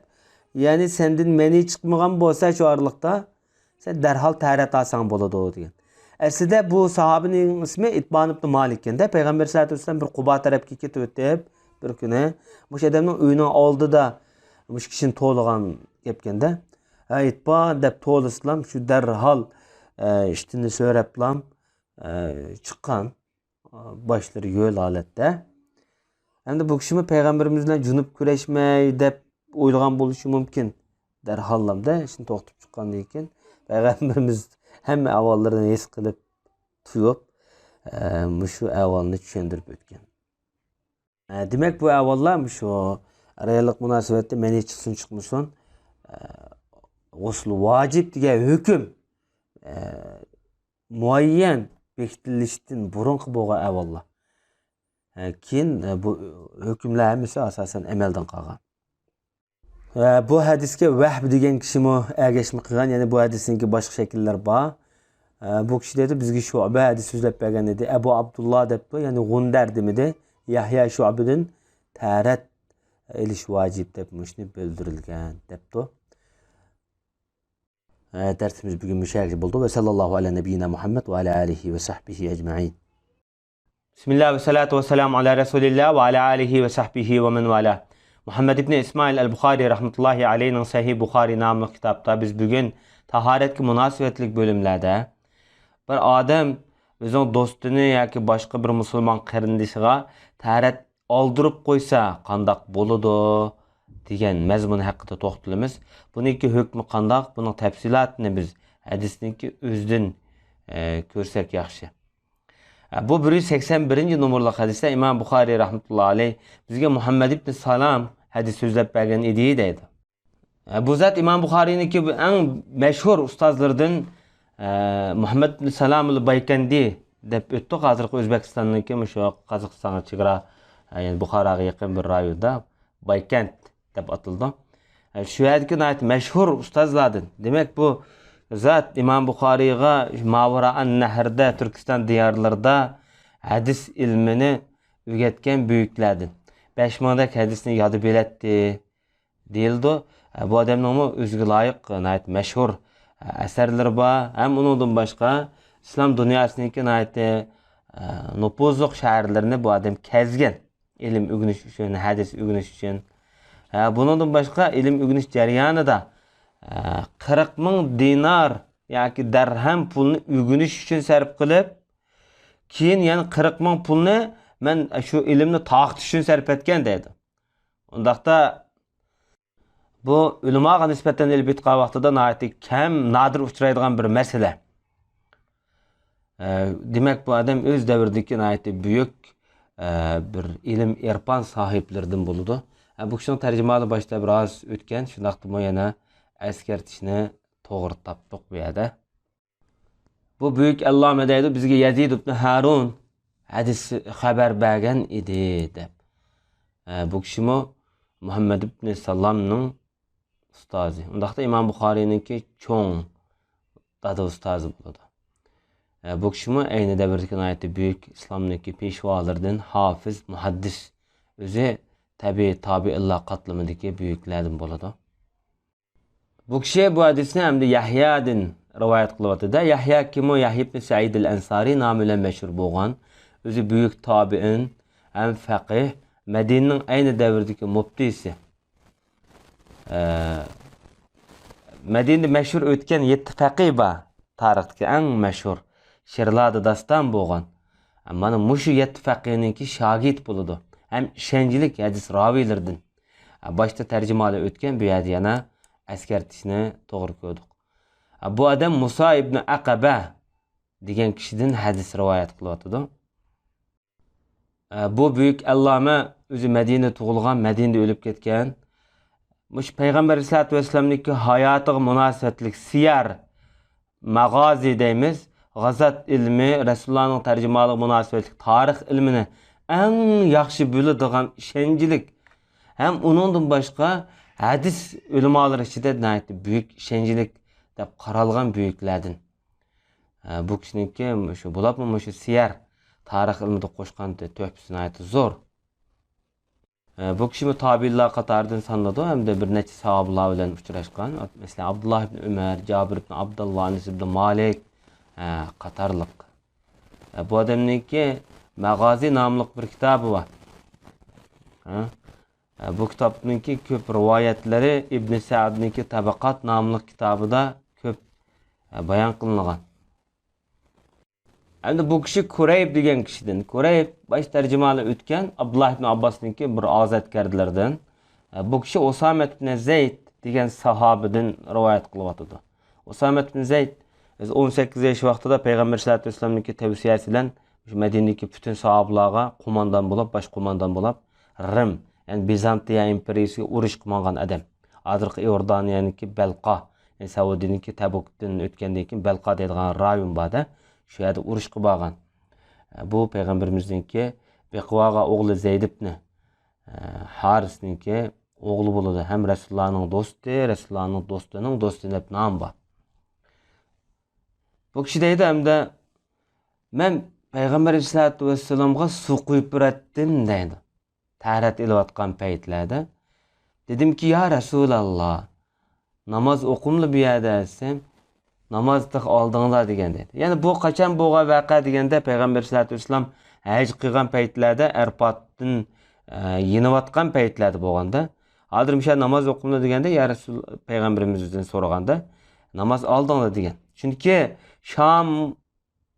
يەنى سەندىن مەنى چىقمىغان بولسا شۇ ئارىلىقتا، سەن دەرھال تەھارەت ئالساڭ بولىدۇ دېگەن. ئەسلىدە بۇ ساھابىنىڭ ئىسمى ئىتبان ئىبن مالىك ئىكەن-دە. پەيغەمبەر سەللەللاھۇ ئەلەيھى ۋەسەللەم بىر قۇبا تەرەپكە كېتىۋېتىپ، بىر كۈنى مۇشۇ ئادەمنىڭ ئۆيىنىڭ ئالدىدا مۇشۇ كىشىنى توۋلىغان گەپكەندە، ھە، ئېيتپا دەپ توۋلىسىلام، شۇ دەرھال، ئە، ئىشتىنى سۆرەپلام، ئە، چىققان، ئە، باشلىرى ھۆل ھالەتتە. ئەمدى بۇ كىشىمۇ پەيغەمبىرىمىز بىلەن جۇنۇپ كۆرۈشمەي دەپ ئويلىغان بولۇشى مۇمكىن. دەرھاللامدا ئىشتىن توختىتىپ چىققاندىن كېيىن پەيغەمبىرىمىز ھەممە ئەھۋاللىرىنى ھېس قىلىپ، تۇيۇپ، ئە، مۇشۇ ئەھۋالنى چۈشەندۈرۈپ ئۆتكەن. ئە، دېمەك، بۇ ئەھۋاللار مۇشۇ ئەر-ئاياللىق مۇناسىۋەتتە مەنى چىقسۇن چىقمىسۇن، ئە، غۇسۇل ۋاجىپ دېگەن ھۆكۈم، ئە، مۇئەييەن بېكىتىلىشتىن بۇرۇنقى بولغان ئەھۋاللار. ئە، كېيىن، ئە، بۇ ھۆكۈملەر ھەممىسى ئاساسەن ئەمەلدىن قالغان. ئە، بۇ ھەدىسكە ۋەھب دېگەن كىشىمۇ ئەگەشمە قىلغان، يەنى بۇ ھەدىسنىڭكى باشقا شەكىللىرى بار. ئە، بۇ كىشى دەيدۇ، بىزگە شۇئبە ھەدىس سۆزلەپ بەرگەن ئىدى. ئەبۇ ئابدۇللا دەپتۇ، يەنى غۇندەر دېمىدى. يەھيا شۇئبىدىن تەھارەت ئېلىش ۋاجىپ دەپ مۇشۇنى بىلدۈرۈلگەن دەپتۇ. ئە، دەرسىمىز بۈگۈن مۇشۇ يەرگىچە بولدى. ۋە سەللەللاھۇ ئەلە نەبىييىنا مۇھەممەد ۋە ئەلە ئالىھى ۋە سەھبىھى ئەجمەئىن. بىسمىللا ۋە سالاتۇ ۋە سالامۇ ئالا رەسۇلىللا ۋە ئالا ئالىھى ۋە سەھبىھى ۋە مەن ۋالا. مۇھەممەد ئىبنى ئىسمائىل ئەل بۇخارى رەھمەتۇللاھى ئەلەيھىنىڭ سەھىھ بۇخارى ناملىق كىتابتا بىز بۈگۈن تاھارەتكە مۇناسىۋەتلىك بۆلۈملەردە بىر ئادەم ئۆزىنىڭ دوستىنى ياكى باشقا بىر مۇسۇلمان قېرىندىشىغا تەھارەت ئالدۇرۇپ قويسا قانداق بولىدۇ دېگەن مەزمۇن ھەققىدە توختىلىمىز. بۇنىڭكى ھۆكمى قانداق؟ بۇنىڭ تەپسىلاتىنى بىز ھەدىسنىڭكى ئۆزىدىن، ئە، كۆرسەك ياخشى. ئە، بۇ بىر يۈز سەكسەن بىرىنچى نومۇرلۇق ھەدىستە ئىمام بۇخارىي رەھمەتۇللا ئەلەيھ بىزگە مۇھەممەد ئىبنى سالام ھەدىس سۆزلەپ بەرگەن ئىدى دەيدۇ. ئە، بۇ زات ئىمام بۇخارىينىڭكى بۇ ئەڭ مەشھۇر ئۇستازلىرىدىن، ئە، مۇھەممەد ئىبنى سالامۇل بايكەندى دەپ ئۆتتۇق. ھازىرقى ئۆزبېكىستاننىڭكى مۇشۇ قازاقىستانغا چېگرا، ئە، يەنى بۇخاراغا يېقىن بىر رايوندا بايكەنت دەپ ئاتىلىدۇ. ئە، شۇ يەردىكى ناھايىتى مەشھۇر ئۇستازلاردىن. دېمەك، بۇ زات ئىمام بۇخارىيغا ماۋۇرائەن نەھردە، تۈركىستان دىيارلىرىدا ھەدىس ئىلمىنى ئۆگەتكەن بۈيۈكلەردىن. بەش مىڭدەك ھەدىسنى ياد بىلەتتى دېيىلىدۇ. ئە، بۇ ئادەمنىڭمۇ ئۆزىگە لايىق ناھايىتى مەشھۇر، ئە، ئەسەرلىرى بار. ھەم ئۇنىڭدىن باشقا ئىسلام دۇنياسىنىڭكى ناھايىتى، ئە، نوپۇزلۇق شەھەرلىرىنى بۇ ئادەم كەزگەن. ئىلىم ئۆگىنىش ئۈچۈن، ھەدىس ئۆگىنىش ئۈچۈن. ھە، بۇنىڭدىن باشقا ئىلىم ئۆگىنىش جەريانىدا، ئە، قىرىق مىڭ دىنار ياكى دەرھەم پۇلنى ئۆگىنىش ئۈچۈن سەرپ قىلىپ، كېيىن يەنە قىرىق مىڭ پۇلنى مەن شۇ ئىلىمنى تارقىتىش ئۈچۈن سەرپ ئەتكەن دەيدۇ. ئۇنداقتا بۇ ئۆلىماغا نىسبەتەن ئېلىپ ئېيتقان ۋاقتىدا ناھايىتى كەم، نادىر ئۇچرايدىغان بىر مەسىلە. ئە، دېمەك، بۇ ئادەم ئۆز دەۋرىدىكى ناھايىتى بۈيۈك، ئە، بىر ئىلىم ئېرپان ساھىبلىرىدىن بولىدۇ. ئە، بۇ كىشىنىڭ تەرجىمىھالى باشتا بىر ئاز ئۆتكەن، شۇنداقتىمۇ يەنە ئەسكەرتىشنى توغرا تاپتۇق بۇ يەردە. بۇ بۈيۈك ئەللامە دەيدۇ، بىزگە يەزىد ئىبنى ھارۇن ھەدىس خەۋەر بەرگەن ئىدى، دەپ. ئە، بۇ كىشىمۇ مۇھەممەد ئىبنى سالامنىڭ ئۇستازى. ئۇنداقتا ئىمام بۇخارىينىڭكى چوڭ دادا ئۇستازى بولىدۇ. ئە، بۇ كىشىمۇ ئەينى دەۋردىكى ناھايىتى بۈيۈك ئىسلامنىڭكى پېشۋالىرىدىن، ھافىز، مۇھەددىس، ئۆزى تەبىئىي تابىئىنلار قاتلىمىدىكى بۈيۈكلەردىن بولىدۇ. بۇ كىشى بۇ ھەدىسنى ئەمدى يەھيادىن رىۋايەت قىلىۋاتىدۇ. يەھيا كىمۇ؟ يەھيا ئىبنى سەئىد ئەل ئەنسارى نامى بىلەن مەشھۇر بولغان، ئۆزى بۈيۈك تابىئىن ھەم فەقىھ، مەدىنىنىڭ ئەينى دەۋرىدىكى مۇپتىسى. ئە، مەدىنىدە مەشھۇر ئۆتكەن يەتتە فەقىھ بار، تارىختىكى ئەڭ مەشھۇر، شىرلاردا داستان بولغان. مانا مۇشۇ يەتتە فەقىھنىڭكى شاگىرتى بولىدۇ ھەم ئىشەنچلىك ھەدىس راۋىلىرىدىن. باشتا تەرجىمىھالى ئۆتكەن، بۇ يەردە يەنە ئەسكەرتىشنى توغرا كۆردۇق. بۇ ئادەم مۇسا ئىبنى ئەقەبە دېگەن كىشىدىن ھەدىس رىۋايەت قىلىۋاتىدۇ. بۇ بۈيۈك ئەللامە ئۆزى مەدىنىدە تۇغۇلغان، مەدىنىدە ئۆلۈپ كەتكەن. مۇشۇ پەيغەمبەر ئەلەيھىسسالاتۇ ۋەسسالامنىڭكى ھاياتىغا مۇناسىۋەتلىك سىيەر، ماغازى دەيمىز، غازات ئىلمى، رەسۇلۇللانىڭ تەرجىمىھالىغا مۇناسىۋەتلىك تارىخ ئىلمىنى ئەڭ ياخشى بىلىدىغان، ئىشەنچلىك ھەم ئۇنىڭدىن باشقا ھەدىس ئۆلىمالىرى ئىچىدە ناھايىتى بۈيۈك، ئىشەنچلىك دەپ قارالغان بۈيۈكلەردىن. ئە، بۇ كىشىنىڭكى مۇشۇ، بولۇپمۇ مۇشۇ سىيەر، تارىخ ئىلمىدا قوشقان تۆھپىسى ناھايىتى زور. ئە، بۇ كىشىمۇ تابىئىنلار قاتارىدىن سانىلىدۇ ھەمدە بىر نەچچە ساھابىلار بىلەن ئۇچراشقان. مەسىلەن، ئابدۇللا ئىبن ئۆمەر، جابىر ئىبن ئابدۇللا، ئەنەس ئىبن مالىك، ئە، قاتارلىق. ئە، بۇ ئادەمنىڭكى مەغازى ناملىق بىر كىتابى بار. ھە؟ بۇ كىتابنىڭكى كۆپ رىۋايەتلىرى ئىبن سەئدنىڭكى تەبەقات ناملىق كىتابىدا كۆپ بايان قىلىنغان. ئەمدى بۇ كىشى كۇرەيب دېگەن كىشىدىن، كۇرەيب باش تەرجىمانى ئۆتكەن ئابدۇللا ئىبن ئابباسنىڭكى بىر ئاغزى ئەتكەردىلىرىدىن، بۇ كىشى ئۇسامە ئىبن زەيد دېگەن ساھابىدىن رىۋايەت قىلىۋاتىدۇ. ئۇسامە ئىبن زەيد ئۆزى ئون سەككىز ياش ۋاقتىدا پەيغەمبەر سەللەللاھۇ ئەلەيھى ۋەسەللەمنىڭكى تەۋسىيەسى بىلەن مۇشۇ مەدىنىدىكى پۈتۈن ساھابىلارغا قوماندان بولۇپ، باش قوماندان بولۇپ، رىم، يەنى بىزانتىيە ئىمپېرىيىسىگە ئۇرۇشقا ماڭغان ئادەم. ھازىرقى ئىئوردانىيەنىڭكى بەلقا، يەنى سەئۇدىنىڭكى تەبۇكتىن ئۆتكەندىن كېيىن بەلقا دەيدىغان رايون بار-دە، شۇ يەردە ئۇرۇشقا بارغان. بۇ پەيغەمبىرىمىزنىڭكى بېقىۋالغان ئوغلى زەيد ئىبنى، ئە، ھارىسنىڭكى ئوغلى بولىدۇ. ھەم رەسۇلۇللانىڭ دوستى، رەسۇلۇللانىڭ دوستىنىڭ دوستى دەپ نام بار. بۇ كىشى دەيدۇ، ئەمدى مەن پەيغەمبەر ئەلەيھىسسالاتۇ ۋەسسالامغا سۇ قۇيۇپ بېرەتتىم دەيدۇ. تەھارەت ئېلىۋاتقان پەيتلەردە دېدىمكى، يا رەسۇلاللا، ناماز ئوقۇملا بۇ يەردە دېسەم، ناماز تېخى ئالدىڭدا دېگەن دەيدۇ. يەنى بۇ قاچان بولغان ۋەقە دېگەندە، پەيغەمبەر ئەلەيھىسسالاتۇ ۋەسسالام ھەج قىلغان پەيتلەردە، ئەرپاتتىن، ئە، يېنىۋاتقان پەيتلەردە بولغاندا، ھازىر مۇشۇ ناماز ئوقۇملا دېگەندە، يا رەسۇل، پەيغەمبىرىمىزدىن سورىغاندا، ناماز ئالدىڭدا دېگەن. چۈنكى شام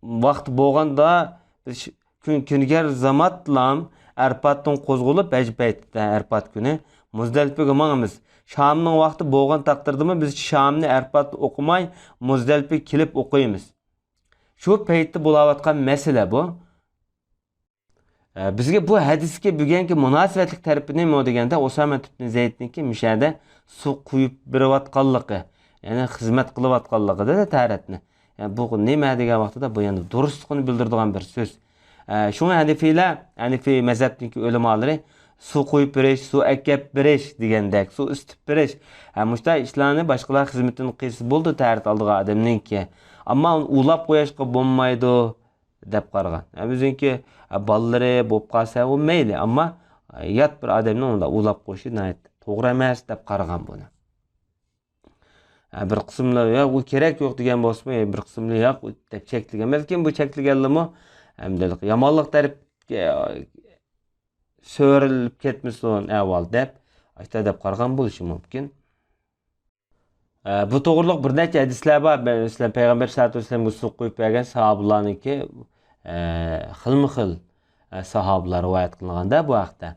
ۋاقتى بولغاندا، بىز كۈن، كۈنگەر زاماتلام ئەرپاتتىن قوزغىلىپ، ھەج پەيتىدە، ئەرپات كۈنى مۇزدەلىپىگە ماڭىمىز. شامنىڭ ۋاقتى بولغان تەقدىردىمۇ بىز شامنى ئەرپاتتا ئوقۇماي، مۇزدەلىپىگە كېلىپ ئوقۇيمىز. شۇ پەيتتە بولاۋاتقان مەسىلە بۇ. ئە، بىزگە بۇ ھەدىسكە بۈگۈنكى مۇناسىۋەتلىك تەرىپى نېمە دېگەندە، ئۇسامە ئىبن زەيدنىڭكى مۇشۇ يەردە سۇ قۇيۇپ بېرىۋاتقانلىقى، يەنى خىزمەت قىلىۋاتقانلىقىدا تەھارەتنى. يەنى بۇ نېمە دېگەن ۋاقتىدا بۇ يەنە دۇرۇسلۇقىنى بىلدۈرىدىغان بىر سۆز. ئە، شۇڭا ھەنىفىيلەر، ھەنىفىي مەزھەپنىڭكى ئۆلىمالىرى سۇ قۇيۇپ بېرىش، سۇ ئەكەپ بېرىش دېگەندەك، سۇ ئىسىتىپ بېرىش. ھە، مۇشۇنداق ئىشلارنى باشقىلار خىزمىتىنى قىلسا بولىدۇ، تەھارەت ئالىدىغان ئادەمنىڭكى. ئەمما ئۇنى ئۇلاپ قويۇشقا بولمايدۇ دەپ قارىغان. ھە، ئۆزىنىڭكى، ھە، بالىلىرى بولۇپ قالسا، ئۇ مەيلى، ئەمما، ھە، يات بىر ئادەمنىڭ ئۇنداق ئۇلاپ قويۇشى ناھايىتى توغرا ئەمەس دەپ قارىغان بۇنى. ھە، بىر قىسىملار، ياق، ئۇ كېرەك يوق دېگەن بولسىمۇ، بىر قىسىملار ياق دەپ چەكلىگەن. بەلكىم بۇ چەكلىگەنلىرىمۇ ئەمدى يامانلىق تەرەپكە سۆرىلىپ كەتمىسۇن ئەھۋال دەپ، ئاشۇنداق دەپ قارىغان بولۇشى مۇمكىن. ئە، بۇ توغرىلىق بىر نەچچە ھەدىسلەر بار. مەسىلەن، پەيغەمبەر سەللەللاھۇ ئەلەيھى ۋەسەللەمگە سۇ قۇيۇپ بەرگەن ساھابىلارنىڭكى، ئە، خىلمۇ خىل، ئە، ساھابىلار رىۋايەت قىلىنغاندا بۇ ھەقتە.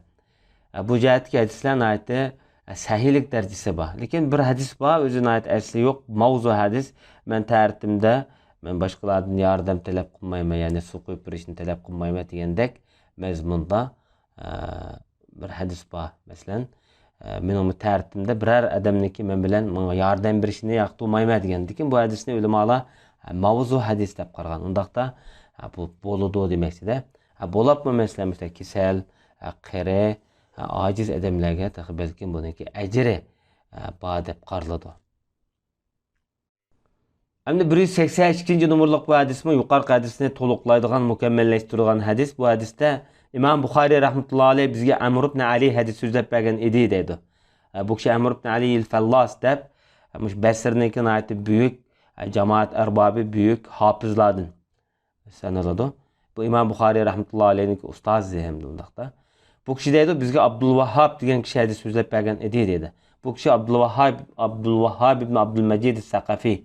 ئە، بۇ جەھەتتىكى ھەدىسلەر ناھايىتى، ئە، سەھىھلىك دەرىجىسى بار. لېكىن بىر ھەدىس بار، ئۆزى ناھايىتى ئەسلى يوق، ماۋزۇ ھەدىس. مەن تەھارىتىمدە مەن باشقىلاردىن ياردەم تەلەپ قىلمايمەن، يەنى سۇ قۇيۇپ بېرىشنى تەلەپ قىلمايمەن دېگەندەك مەزمۇندا، ئە، بىر ھەدىس بار. مەسىلەن، ئە، مېنىڭ تەھارىتىمدە بىرەر ئادەمنىڭكى مەن بىلەن ماڭا ياردەم بېرىشىنى ياقتۇرمايمەن دېگەن. لېكىن بۇ ھەدىسنى ئۆلىمالار، ئە، ماۋزۇ ھەدىس دەپ قارىغان. ئۇنداقتا، ئە، بۇ بولىدۇ دېمەكچىدە. ئە، بولۇپمۇ مەسىلەن، مۇشۇنداق كېسەل، ئە، قېرى، ئە، ئاجىز ئادەملەرگە تېخى بەلكىم بۇنىڭكى ئەجرى، ئە، بار دەپ قارىلىدۇ. ئەمدى بىر يۈز سەكسەن ئىككىنچى نومۇرلۇق بۇ ھەدىسمۇ يۇقىرىقى ھەدىسنى تولۇقلايدىغان، مۇكەممەللەشتۈرىدىغان ھەدىس. بۇ ھەدىستە ئىمام بۇخارىي رەھمەتۇللا ئەلەيھ بىزگە ئەمر ئىبن ئەلى ھەدىس سۆزلەپ بەرگەن ئىدى دەيدۇ. بۇ كىشى ئەمر ئىبن ئەلى ئەل فەللاس دەپ، مۇشۇ بەسرىنىڭكى ناھايىتى بۈيۈك، جامائەت ئەربابى، بۈيۈك ھاپىزلاردىن سانىلىدۇ. بۇ ئىمام بۇخارىي رەھمەتۇللا ئەلەيھنىڭكى ئۇستازى ھەمدە ئۇنداقتا. بۇ كىشى دەيدۇ، بىزگە ئابدۇلۋاھاب دېگەن كىشى ھەدىس سۆزلەپ بەرگەن ئىدى دەيدۇ. بۇ كىشى ئابدۇلۋاھاب، ئابدۇلۋاھاب ئىبن ئابدۇلمەجىد سەقەفى،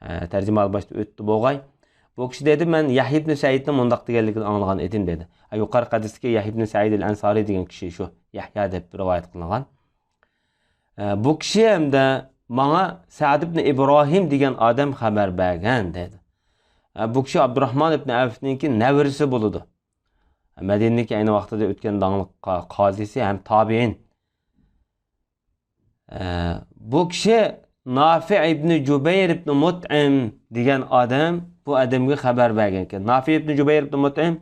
ئە، تەرجىمە باشتا ئۆتتى بولغاي. بۇ كىشى دەيدۇ، مەن يەھيا ئىبن سەئىدنىڭ مۇنداق دېگەنلىكىنى ئاڭلىغان ئىدىم دەيدۇ. ئە، يۇقىرىقى ھەدىستىكى يەھيا ئىبن سەئىد ئەل ئەنسارى دېگەن كىشى شۇ، يەھيا دەپ رىۋايەت قىلىنغان. ئە، بۇ كىشى ھەمدە ماڭا سەئد ئىبن ئىبراھىم دېگەن ئادەم خەۋەر بەرگەن دەيدۇ. ئە، بۇ كىشى ئابدۇراھمان ئىبن ئەۋفنىڭكى نەۋرىسى بولىدۇ. مەدىنىدىكى ئەينى ۋاقتىدا ئۆتكەن داڭلىق قا-، قازىسى ھەم تابىئىن. ئە، بۇ كىشى نافىئ ئىبن جۇبەير ئىبن مۇتئىم دېگەن ئادەم، بۇ ئادەمگە خەۋەر بەرگەنكەن. نافىئ ئىبن جۇبەير ئىبن مۇتئىم،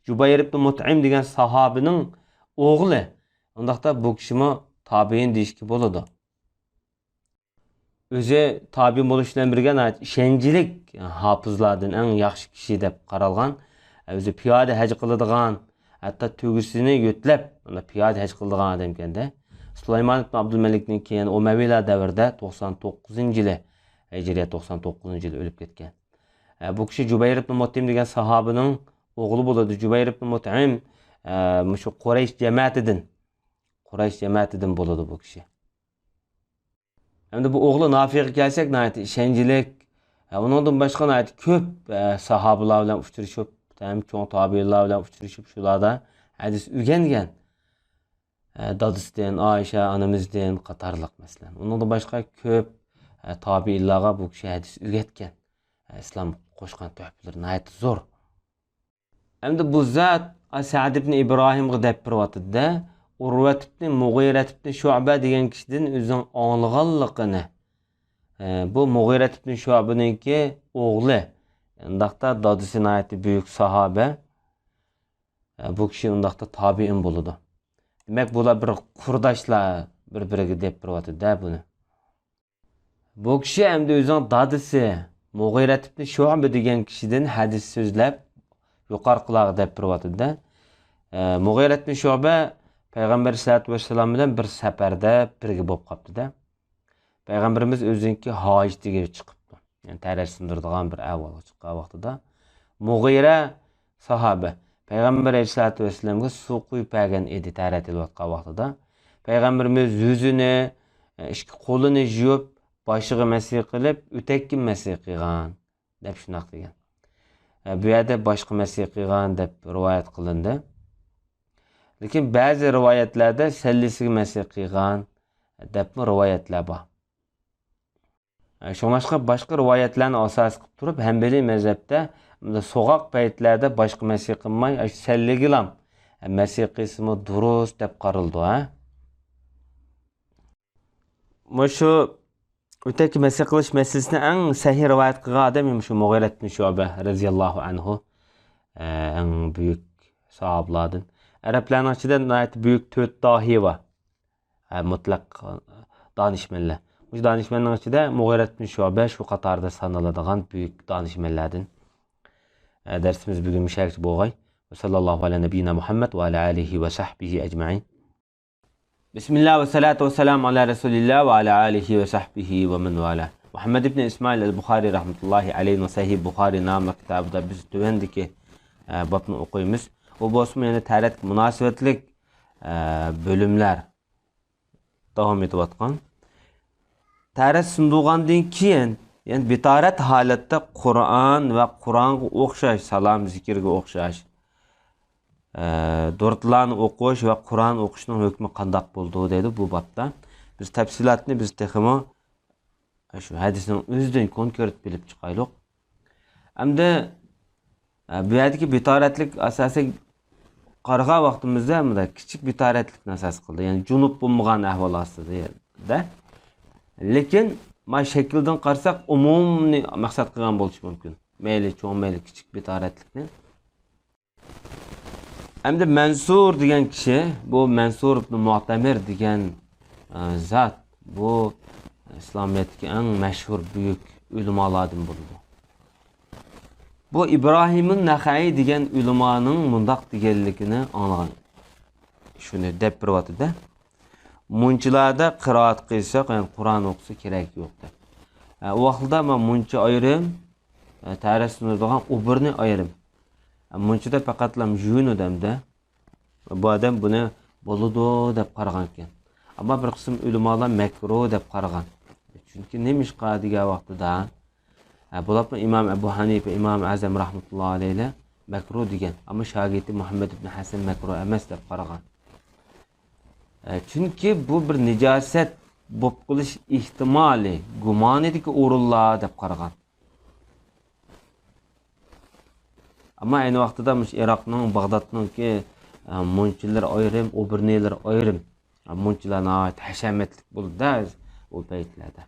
جۇبەير ئىبن مۇتئىم دېگەن ساھابىنىڭ ئوغلى. ئۇنداقتا بۇ كىشىمۇ تابىئىن دېيىشكە بولىدۇ. ئۆزى تابىئىن بولۇش بىلەن بىرگە ناھايىتى ئىشەنچلىك ھاپىزلاردىن ئەڭ ياخشى كىشى دەپ قارالغان. ئۆزى پىيادە ھەج قىلىدىغان، ھەتتا تۆگىسىنى يۆتلەپ، مانا پىيادە ھەج قىلىدىغان ئادەمكەندە. سۇلايمان ئىبن ئابدۇلمەلىكنىڭ كېيىن ئۇمەۋىيلار دەۋرىدە توقسان توققۇزىنچى يىلى، ھىجرىيە توقسان توققۇزىنچى يىلى ئۆلۈپ كەتكەن. ئە، بۇ كىشى جۇبەير ئىبن مۇتئىم دېگەن ساھابىنىڭ ئوغلى بولىدۇ. جۇبەير ئىبن مۇتئىم، ئە، مۇشۇ قۇرەيش جەمەتىدىن، قۇرەيش جەمەتىدىن بولىدۇ بۇ كىشى. ئەمدى بۇ ئوغلى نافىغا كەلسەك، ناھايىتى ئىشەنچلىك، ھە، ئۇنىڭدىن باشقا ناھايىتى كۆپ، ھە، ساھابىلار بىلەن ئۇچرىشىپ، ھەم چوڭ تابىئىنلار بىلەن ئۇچرىشىپ، شۇلاردا ھەدىس ئۆگەنگەن. ھە، دادىسىدىن، ئائىشە ئانىمىزدىن قاتارلىق، مەسىلەن. ئۇنىڭدىن باشقا كۆپ، ھە، تابىئىنلارغا بۇ كىشى ھەدىس ئۆگەتكەن. ھە، ئىسلام قوشقان تۆھپىلىرى ناھايىتى زور. ئەمدى بۇ زات، ئا، سەئد ئىبن ئىبراھىمغا دەپ بېرىۋاتىدۇ-دە، ئۇرۋەت ئىبن مۇغىرەت ئىبن شۇئبە دېگەن كىشىدىن ئۆزىنىڭ ئاڭلىغانلىقىنى. ئە، بۇ مۇغىرەت ئىبن شۇئبىنىڭكى ئوغلى. ئۇنداقتا دادىسى ناھايىتى بۈيۈك ساھابە. ئە، بۇ كىشى ئۇنداقتا تابىئىن بولىدۇ. دېمەك، بۇلار بىر قۇرداشلار بىر-بىرىگە دەپ بېرىۋاتىدۇ-دە بۇنى. بۇ كىشى ئەمدى ئۆزىنىڭ دادىسى مۇغىرەت ئىبن شۇئبە دېگەن كىشىدىن ھەدىس سۆزلەپ، يۇقىرىقىلارغا دەپ بېرىۋاتىدۇ-دە. ئە، مۇغىرەت ئىبن شۇئبە پەيغەمبەر ئەلەيھىسسالاتۇ ۋەسسالام بىلەن بىر سەپەردە بىرگە بولۇپ قاپتۇ-دە. پەيغەمبىرىمىز ئۆزىنىڭكى ھاجىتىگە چىقىپتۇ. يەنى تەرەت سۇندۇرىدىغان بىر ئەھۋالغا چىققان ۋاقتىدا. مۇغىرە ساھابە پەيغەمبەر ئەلەيھىسسالاتۇ ۋەسسالامغا سۇ قۇيۇپ بەرگەن ئىدى تەرەت ئېلىۋاتقان ۋاقتىدا. پەيغەمبىرىمىز يۈزىنى، ئىككى قولىنى يۇيۇپ، باشىغا مەسىھ قىلىپ، ئۆتەككە مەسىھ قىلغان، دەپ شۇنداق دېگەن. بۇ يەردە باشقا مەسىھ قىلغان دەپ رىۋايەت قىلىندى. لېكىن بەزى رىۋايەتلەردە سەللىسىگە مەسىھ قىلغان دەپمۇ رىۋايەتلەر بار. شۇڭلاشقا باشقا رىۋايەتلەرنى ئاساس قىلىپ تۇرۇپ، ھەنبەلىي مەزھەپتە سوغۇق پەيتلەردە باشقا مەسىھ قىلماي، ئاشۇ سەللىگىلام مەسىھ قىلسىمۇ دۇرۇس دەپ قارىلىدۇ، ھە؟ مۇشۇ ئۆتەككە مەسىھ قىلىش مەسىلىسىنى ئەڭ سەھىھ رىۋايەت قىلغان ئادەم مۇشۇ مۇغىرەت بىن شۇئبە رەزىياللاھۇ ئەنھۇ، ئەڭ بۈيۈك ساھابىلاردىن. ئەرەبلەرنىڭ ئىچىدە ناھايىتى بۈيۈك تۆت داھىي بار. ھە، مۇتلەق دانىشمەنلەر. مۇشۇ دانىشمەننىڭ ئىچىدە مۇغىرەت بىن شۇئبە شۇ قاتاردا سانىلىدىغان بۈيۈك دانىشمەنلەردىن. ھە، دەرسىمىز بۈگۈن مۇشۇ يەرگىچە بولغاي. ۋە ساللاللاھۇ ئەلە نەبىييىنا مۇھەممەد ۋە ئەلە ئالىھى ۋە سەھبىھى ئەجمەئىن. بىسمىللا ۋە سالاتۇ ۋە سالامۇ ئەلا رەسۇلىللا ۋە ئەلا ئالىھى ۋە سەھبىھى ۋە مەن ۋالا. مۇھەممەد ئىبن ئىسمائىل ئەل بۇخارى رەھمەتۇللاھى ئەلەيھىنىڭ سەھىھ بۇخارى ناملىق كىتابىدا بىز تۆۋەندىكى، ئە، بابنى ئوقۇيمىز. ئۇ بولسىمۇ يەنە تەرەتكە مۇناسىۋەتلىك، ئە، بۆلۈملەر داۋام ئېتىۋاتقان. تەرەت سۇندۇرغاندىن كېيىن، يەنى بىتارەت ھالەتتە قۇرئان ۋە قۇرئانغا ئوخشاش، سالام، زىكىرگە ئوخشاش، ئە، دۇرۇتلارنى ئوقۇش ۋە قۇرئان ئوقۇشنىڭ ھۆكمى قانداق بولىدۇ دەيدۇ بۇ بابتا. بىز تەپسىلاتنى بىز تېخىمۇ شۇ ھەدىسنىڭ ئۆزىدىن كونكرېت بىلىپ چىقايلۇق. ئەمدى، ئە، بۇ يەردىكى بىتارەتلىك ئاساسەن قارىغان ۋاقتىمىزدا مۇنداق كىچىك بىتارەتلىكنى ئاساس قىلدى. يەنى جۇنۇپ بولمىغان ئەھۋال ئاستىدا. لېكىن ما شەكىلدىن قارىساق ئومۇمنى مەقسەت قىلغان بولۇشى مۇمكىن. مەيلى چوڭ، مەيلى كىچىك بىتارەتلىكنى. ئەمدى مەنسۇر دېگەن كىشى، بۇ مەنسۇر ئىبن مۇئتەمىر دېگەن، ئە، زات، بۇ ئىسلامىيەتتىكى ئەڭ مەشھۇر بۈيۈك ئۆلىمالاردىن بولىدۇ. بۇ ئىبراھىمۇن نەخەئىي دېگەن ئۆلىمانىڭ مۇنداق دېگەنلىكىنى ئاڭلىغان. شۇنى دەپ بېرىۋاتىدۇ. مۇنچىلاردا قىرائەت قىلساق، يەنى قۇرئان ئوقۇسا كېرەك يوق دەپ. ئە، ئۇ ۋاقىتتا مانا مۇنچە ئايرىم، ئە، تەرەت سۇندۇرىدىغان ئوبۇرنى ئايرىم. ئە، مۇنچىدا پەقەتلا يۇيۇنىدۇ ئەمدى. بۇ ئادەم بۇنى بولىدۇ دەپ قارىغان ئىكەن. ئەمما بىر قىسىم ئۆلىمالار مەكرۇھ دەپ قارىغان. چۈنكى نېمىشقا دېگەن ۋاقتىدا، ھە، بولۇپمۇ ئىمام ئەبۇ ھەنىفە، ئىمام ئەزەم رەھمەتۇللاھى ئەلەيھى مەكرۇھ دېگەن. ئەمما شاگىرتى مۇھەممەد ئىبن ھەسەن مەكرۇھ ئەمەس دەپ قارىغان. ئە، چۈنكى بۇ بىر نىجاسەت بولۇپ قېلىش ئېھتىمالى، گۇمانىدىكى ئورۇنلار دەپ قارىغان. ئەمما ئەينى ۋاقتىدا مۇشۇ ئىراقنىڭ، باغدادنىڭكى، ئە، مۇنچىلىرى ئايرىم، ئوبۇرنىلىرى ئايرىم. ئە، مۇنچىلار ناھايىتى ھەشەمەتلىك بولىدۇ-دە ئۇ پەيتلەردە.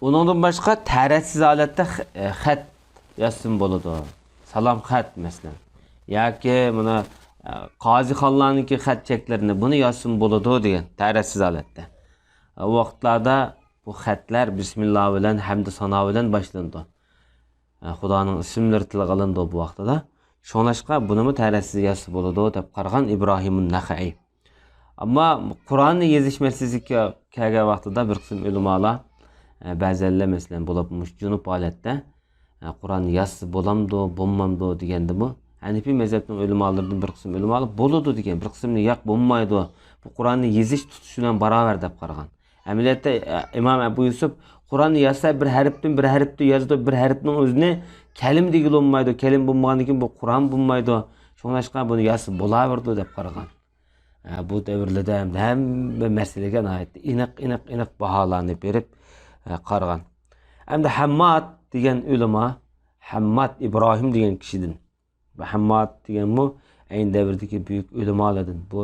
ئۇنىڭدىن باشقا تەرەتسىز ھالەتتە خ-، ئە، خەت يازسىمۇ بولىدۇ. سالام خەت، مەسىلەن. ياكى مانا، ئە، قازىخانلارنىڭكى خەت چەكلىرىنى، بۇنى يازسىمۇ بولىدۇ دېگەن، تەرەتسىز ھالەتتە. ئە، ئۇ ۋاقىتلاردا بۇ خەتلەر بىسمىللا بىلەن، ھەمدۇ سانا بىلەن باشلىنىدۇ. ئە، خۇدانىڭ ئىسىملىرى تىلغا ئېلىنىدۇ بۇ ۋاقتىدا. شۇڭلاشقا بۇنىمۇ تەرەتسىز يازسا بولىدۇ دەپ قارىغان ئىبراھىمۇن نەخەئىي. ئەمما قۇرئاننى يېزىش مەسىلىسىگە كەلگەن ۋاقتىدا بىر قىسىم ئۆلىمالار، ئە، بەزەنلەر مەسىلەن بولۇپ مۇشۇ جۇنۇپ ھالەتتە، ئە، قۇرئاننى يازسا بولامدۇ، بولمامدۇ دېگەندىمۇ، ھەنىپىي مەزھەپنىڭ ئۆلىمالىرىدىن بىر قىسىم ئۆلىمالار بولىدۇ دېگەن، بىر قىسىمنى ياق، بولمايدۇ، بۇ قۇرئاننى يېزىش، تۇتۇش بىلەن باراۋەر دەپ قارىغان. ئەمەلىيەتتە، ئە، ئىمام ئەبۇ يۈسۈپ قۇرئاننى يازسا بىر ھەرپتىن بىر ھەرپتىن يازىدۇ، بىر ھەرپنىڭ ئۆزىنى كەلىمە دېگىلى بولمايدۇ، كەلىمە بولمىغاندىن كېيىن بۇ قۇرئان بولمايدۇ، شۇڭلاشقا بۇنى يازسا بولاۋېرىدۇ دەپ قارىغان. ئە، بۇ دەۋرلەردە ھەم-، ھەممە مەسىلىگە ناھايىتى ئېنىق، ئېنىق، ئېنىق باھالارنى بېرىپ، ئە، قارىغان. ئەمدى ھەمماد دېگەن ئۆلىما، ھەمماد ئىبراھىم دېگەن كىشىدىن، بۇ ھەمماد دېگەنمۇ ئەينى دەۋردىكى بۈيۈك ئۆلىمالاردىن. بۇ،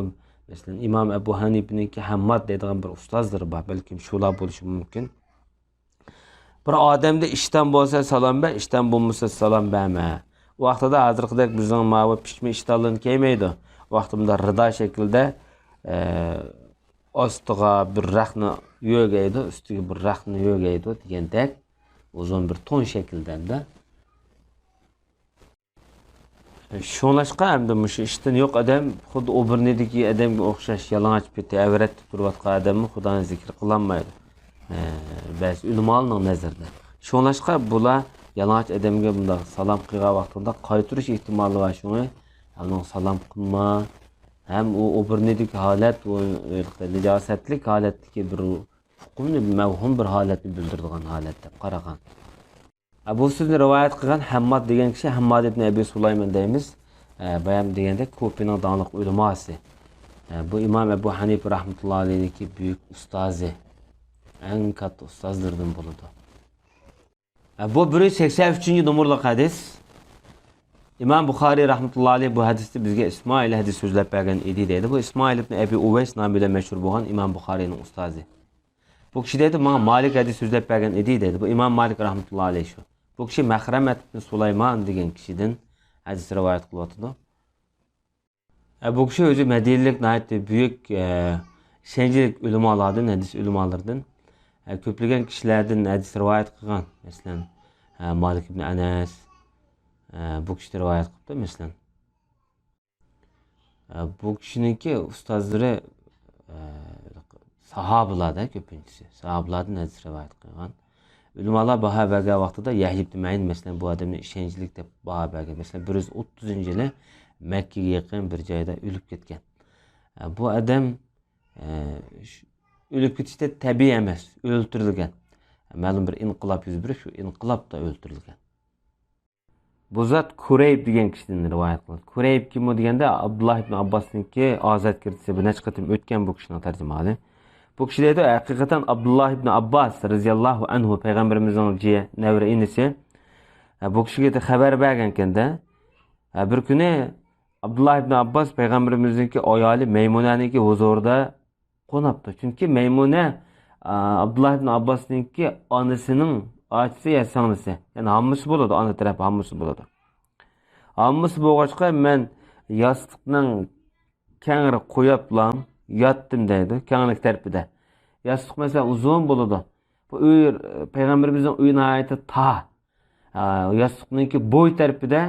مەسىلەن، ئىمام ئەبۇ ھەنىپىنىڭكى ھەمماد دەيدىغان بىر ئۇستازلىرى بار، بەلكىم شۇلار بولۇشى مۇمكىن. بىر ئادەمدە ئىشتان بولسا سالام بەر، ئىشتان بولمىسا سالام بەرمە. ۋاقتىدا ھازىرقىدەك بىزنىڭ ماۋۇ پىچمە ئىشتانلىرىنى كىيمەيدۇ. ۋاقتىمدا رىدا شەكلىدە، ئە، ئاستىغا بىر رەخنە يۆگەيدۇ، ئۈستىگە بىر رەخنە يۆگەيدۇ دېگەندەك ئۇزۇن بىر تون شەكلىدە ئەمدى. شۇڭلاشقا ئەمدى مۇشۇ ئىشتىن يوق ئادەم خۇددى ئوبرىنىدىكى ئادەمگە ئوخشاش يالىڭاچ پېتى ئەۋرەتتە تۇرۇۋاتقان ئادەممۇ خۇدانى زىكىر قىلالمايدۇ. ئە، بەزى ئۆلىمالارنىڭ نەزىرىدە. شۇڭلاشقا بۇلار يالىڭاچ ئادەمگە بۇنداق سالام قىلغان ۋاقتىدا قايتۇرۇش ئېھتىمالى بار. شۇڭا ئۇنىڭغا سالام قىلما. ھەم ئۇ ئوبرىنىدىكى ھالەت، ئۇ نىجاسەتلىك ھالەتتىكى بىر ئۇقۇمنى، مەۋھۇم بىر ھالەتنى بىلدۈرىدىغان ھالەت دەپ قارىغان. بۇ سۆزنى رىۋايەت قىلغان ھەمماد دېگەن كىشى، ھەمماد ئىبن ئەبى سۇلايمان دەيمىز. ئە، بايام دېگەندەك، كۇپىنىڭ داڭلىق ئۆلىماسى. ئە، بۇ ئىمام ئەبۇ ھەنىپە رەھمەتۇللا ئەلەيھنىڭكى بۈيۈك ئۇستازى. ئەڭ كاتتا ئۇستازلىرىدىن بولىدۇ. ئە، بۇ بىر يۈز سەكسەن ئۈچىنچى نومۇرلۇق ھەدىس. ئىمام بۇخارىي رەھمەتۇللا ئەلەيھ بۇ ھەدىستە بىزگە ئىسمائىل ھەدىس سۆزلەپ بەرگەن ئىدى دەيدۇ. بۇ ئىسمائىل ئىبن ئەبى ئۇۋەيس نامى بىلەن مەشھۇر بولغان ئىمام بۇخارىينىڭ ئۇستازى. بۇ كىشى دەيدۇ، ماڭا مالىك ھەدىس سۆزلەپ بەرگەن ئىدى دەيدۇ. بۇ ئىمام مالىك رەھمەتۇللا ئەلەيھ شۇ. بۇ كىشى مەخرەمەت ئىبن سۇلايمان دېگەن كىشىدىن ھەدىس رىۋايەت قىلىۋاتىدۇ. ئە، بۇ كىشى ئۆزى مەدىنىلىك ناھايىتى بۈيۈك، ئە، ئىشەنچلىك ئۆلىمالاردىن، ھەدىس ئۆلىمالىرىدىن. ئە، كۆپلىگەن كىشىلەردىن ھەدىس رىۋايەت قىلغان. مەسىلەن، ئە، مالىك ئىبن ئەنەس، ئە، بۇ كىشى رىۋايەت قىلىپتۇ، مەسىلەن. ئە، بۇ كىشىنىڭكى ئۇستازلىرى، ئە، ساھابىلاردا كۆپىنچىسى. ساھابىلاردىن ھەدىس رىۋايەت قىلغان. ئۆلىمالار باھا بەرگەن ۋاقتىدا يەھيا ئىبن مەئىن، مەسىلەن، بۇ ئادەمنى ئىشەنچلىك دەپ باھا بەرگەن. مەسىلەن، بىر يۈز ئوتتۇزىنچى يىلى مەككىگە يېقىن بىر جايدا ئۆلۈپ كەتكەن. ئە، بۇ ئادەم، ئە، ش-، ئۆلۈپ كېتىشتە تەبىئىي ئەمەس، ئۆلتۈرۈلگەن. مەلۇم بىر ئىنقىلاب يۈز بېرىپ، شۇ ئىنقىلابتا ئۆلتۈرۈلگەن. بۇ زات كۇرەيب دېگەن كىشىدىن رىۋايەت قىلىنىدۇ. كۇرەيب كىم ئۇ دېگەندە، ئابدۇللا ئىبن ئابباسنىڭكى ئازاد كىردىسى، بىر نەچچە قېتىم ئۆتكەن بۇ كىشىنىڭ تەرجىمىھالى. بۇ كىشى دەيدۇ، ھەقىقەتەن ئابدۇللا ئىبن ئابباس رەزىياللاھۇ ئەنھۇ پەيغەمبىرىمىزنىڭ جى-، نەۋرە ئىنىسى. ھە، بۇ كىشىگە خەۋەر بەرگەنكەندە، ھە، بىر كۈنى ئابدۇللا ئىبن ئابباس پەيغەمبىرىمىزنىڭكى ئايالى مەيمۇنەنىڭكى ھۇزۇرىدا قوناپتۇ. چۈنكى مەيمۇنە، ئا، ئابدۇللا ئىبن ئابباسنىڭكى ئانىسىنىڭ ئاچىسى يا سىڭلىسى. يەنى ھاممىسى بولىدۇ، ئانا تەرەپ ھاممىسى بولىدۇ. ھاممىسى بولغاچقا مەن ياستۇقنىڭ كەڭرى قويۇپلا ياتتىم دەيدۇ، كەڭلىك تەرىپىدە. ياستۇق مەسىلەن ئۇزۇن بولىدۇ. بۇ ئۆي، پەيغەمبىرىمىزنىڭ ئۆيى ناھايىتى تار. ئا، ياستۇقنىڭكى بوي تەرىپىدە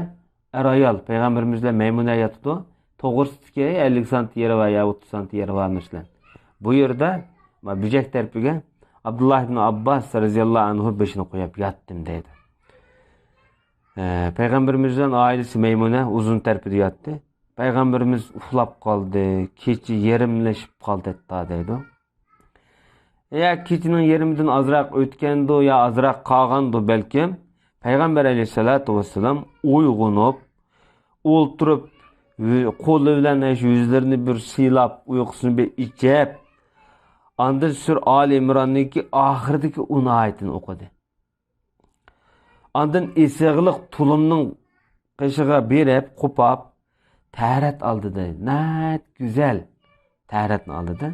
ئەر-ئايال پەيغەمبىرىمىز بىلەن مەيمۇنە ياتىدۇ. توغرىسىدىكى ئەللىك سانتى يېرى بار يا ئوتتۇز سانتى يېرى بار مەسىلەن. بۇ يەردە، ما، بۆجەك تەرىپىگە ئابدۇللا ئىبن ئابباس رەزىياللاھۇ ئەنھۇ بېشىنى قويۇپ ياتتىم دەيدۇ. ئە، پەيغەمبىرىمىز بىلەن ئائىلىسى مەيمۇنە ئۇزۇن تەرىپىدە ياتتى. پەيغەمبىرىمىز ئۇخلاپ قالدى، كېچە يېرىملىشىپ قالدى ھەتتا دەيدۇ. يا كېچىنىڭ يېرىمىدىن ئازراق ئۆتكەندۇ، يا ئازراق قالغاندۇ بەلكىم. پەيغەمبەر ئەلەيھىسسالاتۇ ۋەسسالام ئويغىنىپ، ئولتۇرۇپ، يۈ-، قولى بىلەن ئاشۇ يۈزلىرىنى بىر سىيلاپ، ئۇيقۇسىنى بىر ئېچىپ، ئاندىن سۈرە ئالى ئىمراننىڭكى ئاخىرىدىكى ئون ئايىتىنى ئوقۇدى. ئاندىن ئېسىقلىق تۇلۇمنىڭ قېشىغا بېرىپ، قوپاپ، تەھارەت ئالدى دەيدۇ. ناھايىتى گۈزەل تەھارەتنى ئالدى دە.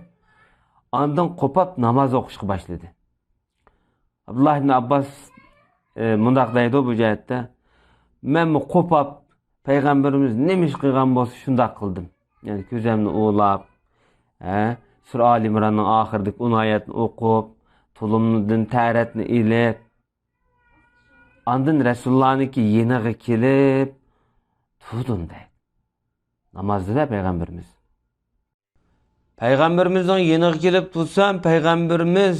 ئاندىن قوپاپ ناماز ئوقۇشقا باشلىدى. ئابدۇللا ئىبن ئابباس، ئى، مۇنداق دەيدۇ بۇ جەھەتتە، مەنمۇ قوپاپ پەيغەمبىرىمىز نېمە ئىش قىلغان بولسا شۇنداق قىلدىم. يەنى كۆزۈمنى ئۇۋىلاپ، ھە، سۈرە ئالى ئىمراننىڭ ئاخىرىدىكى ئون ئايەتنى ئوقۇپ، تۇلۇمدىن تەھارەتنى ئېلىپ، ئاندىن رەسۇلۇللانىڭكى يېنىغا كېلىپ تۇردۇم دەيدۇ. نامازدا پەيغەمبىرىمىز. پەيغەمبىرىمىزنىڭ يېنىغا كېلىپ تۇرسام، پەيغەمبىرىمىز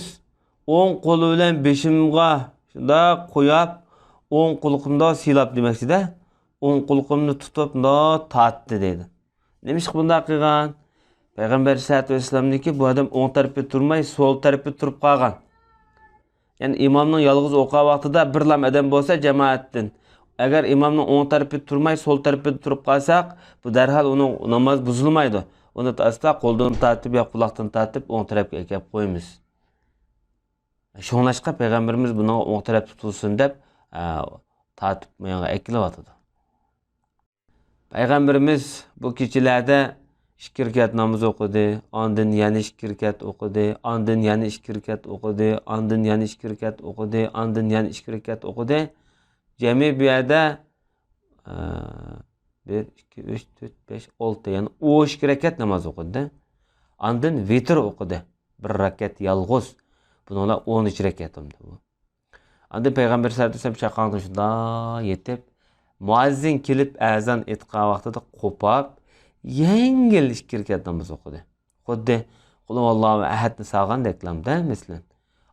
ئوڭ قولى بىلەن بېشىمغا شۇنداق قويۇپ، ئوڭ قۇلىقىمدا سىيلاپ دېمەكچىدە، ئوڭ قۇلىقىمنى تۇتۇپ، مۇنداق تارتتى دەيدۇ. نېمىشقا بۇنداق قىلغان؟ پەيغەمبەر ئەلەيھىسسالاتۇ ۋەسسالامنىڭكى بۇ ئادەم ئوڭ تەرىپى تۇرماي، سول تەرىپى تۇرۇپ قالغان. يەنى ئىمامنىڭ يالغۇز ئوقۇغان ۋاقتىدا بىرلام ئادەم بولسا جامائەتتىن، ئەگەر ئىمامنىڭ ئوڭ تەرىپى تۇرماي، سول تەرىپىدە تۇرۇپ قالساق، بۇ دەرھال ئۇنىڭ نامازى بۇزۇلمايدۇ. ئۇنى ئاستا قولدىن تارتىپ يا قۇلاقتىن تارتىپ ئوڭ تەرەپكە ئەكەپ قويىمىز. شۇڭلاشقا پەيغەمبىرىمىز بۇنىڭغا ئوڭ تەرەپتە تۇرسۇن دەپ، ئە، تارتىپ مۇياڭغا ئەكېلىۋاتىدۇ. پەيغەمبىرىمىز بۇ كېچىلەردە ئىككى رەكەت ناماز ئوقۇدى، ئاندىن يەنە ئىككى رەكەت ئوقۇدى، ئاندىن يەنە ئىككى رەكەت ئوقۇدى، ئاندىن يەنە ئىككى رەكەت ئوقۇدى، ئاندىن يەنە ئىككى رەكەت ئوقۇدى. جەمئىي بۇ يەردە، ئە، بىر، ئىككى، ئۈچ، تۆت، بەش، ئالتە، يەنى ئون ئىككى رەكەت ناماز ئوقۇدى. ئاندىن ۋىتىر ئوقۇدى. بىر رەكەت يالغۇز. بۇنىڭ بىلەن ئون ئۈچ رەكەت بولدى بۇ. ئاندىن پەيغەمبەر سەللەللاھۇ ئەلەيھى ۋەسەللەم چاققانغا شۇنداق يېتىپ، مۇئەززىن كېلىپ ئەزان ئېيتقان ۋاقتىدا قوپاپ، يەڭگىل ئىككى رەكەت ناماز ئوقۇدى. خۇددى قۇل ھۇۋاللاھۇ ئەھەدنى سالغاندەكلامدا، مەسىلەن.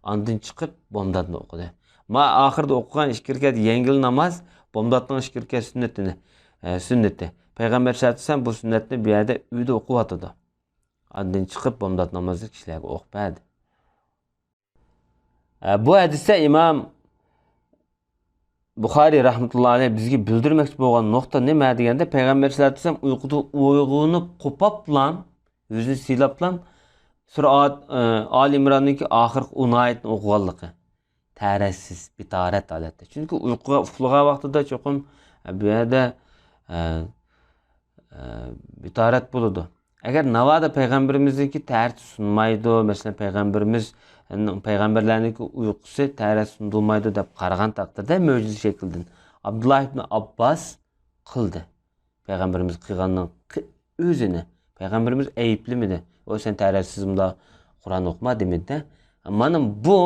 ئاندىن چىقىپ بامداتنى ئوقۇدى. ما ئاخىرىدا ئوقۇغان ئىككى رەكەت يەڭگىل ناماز بامداتنىڭ ئىككى رەكەت سۈننىتىنى، ئە، سۈننىتى. پەيغەمبەر سەللەللاھۇ ئەلەيھى ۋەسەللەم بۇ سۈننەتنى بۇ يەردە ئۆيدە ئوقۇۋاتىدۇ. ئاندىن چىقىپ بامدات نامازنى كىشىلەرگە ئوقۇپ بەردى. ئە، بۇ ھەدىستە ئىمام بۇخارىي رەھمەتۇللاھى ئەلەيھ بىزگە بىلدۈرمەكچى بولغان نۇقتا نېمە دېگەندە، پەيغەمبەر سەللەللاھۇ ئەلەيھى ۋەسەللەم ئۇيقۇدىن ئويغىنىپ قوپاپلام، يۈزىنى سىيلاپلام، سۈرە ئا-، ئە، ئالى ئىمراننىڭكى ئاخىرقى ئون ئايەتنى ئوقۇغانلىقى. تەرەتسىز، بىتارەت ھالەتتە. چۈنكى ئۇيقۇغا ئۇخلىغان ۋاقتىدا چوقۇم، ئە، بۇ يەردە، ئە، ئە، بىتارەت بولىدۇ. ئەگەر ناۋادا پەيغەمبىرىمىزنىڭكى تەرىتى سۇنمايدۇ، مەسىلەن، پەيغەمبىرىمىز، پەيغەمبەرلەرنىڭكى ئۇيقۇسى تەرەتى سۇندۇرمايدۇ دەپ قارىغان تەقدىردە، مۆجىزە شەكلىدىن ئابدۇللا ئىبن ئابباس قىلدى. پەيغەمبىرىمىز قىلغاننىڭ قى-، ئۆزىنى پەيغەمبىرىمىز ئەيىبلىمىدى. «ۋاي، سەن تەرەتسىز مۇنداق قۇرئان ئوقۇما» دېمىدى-دە. مانا بۇ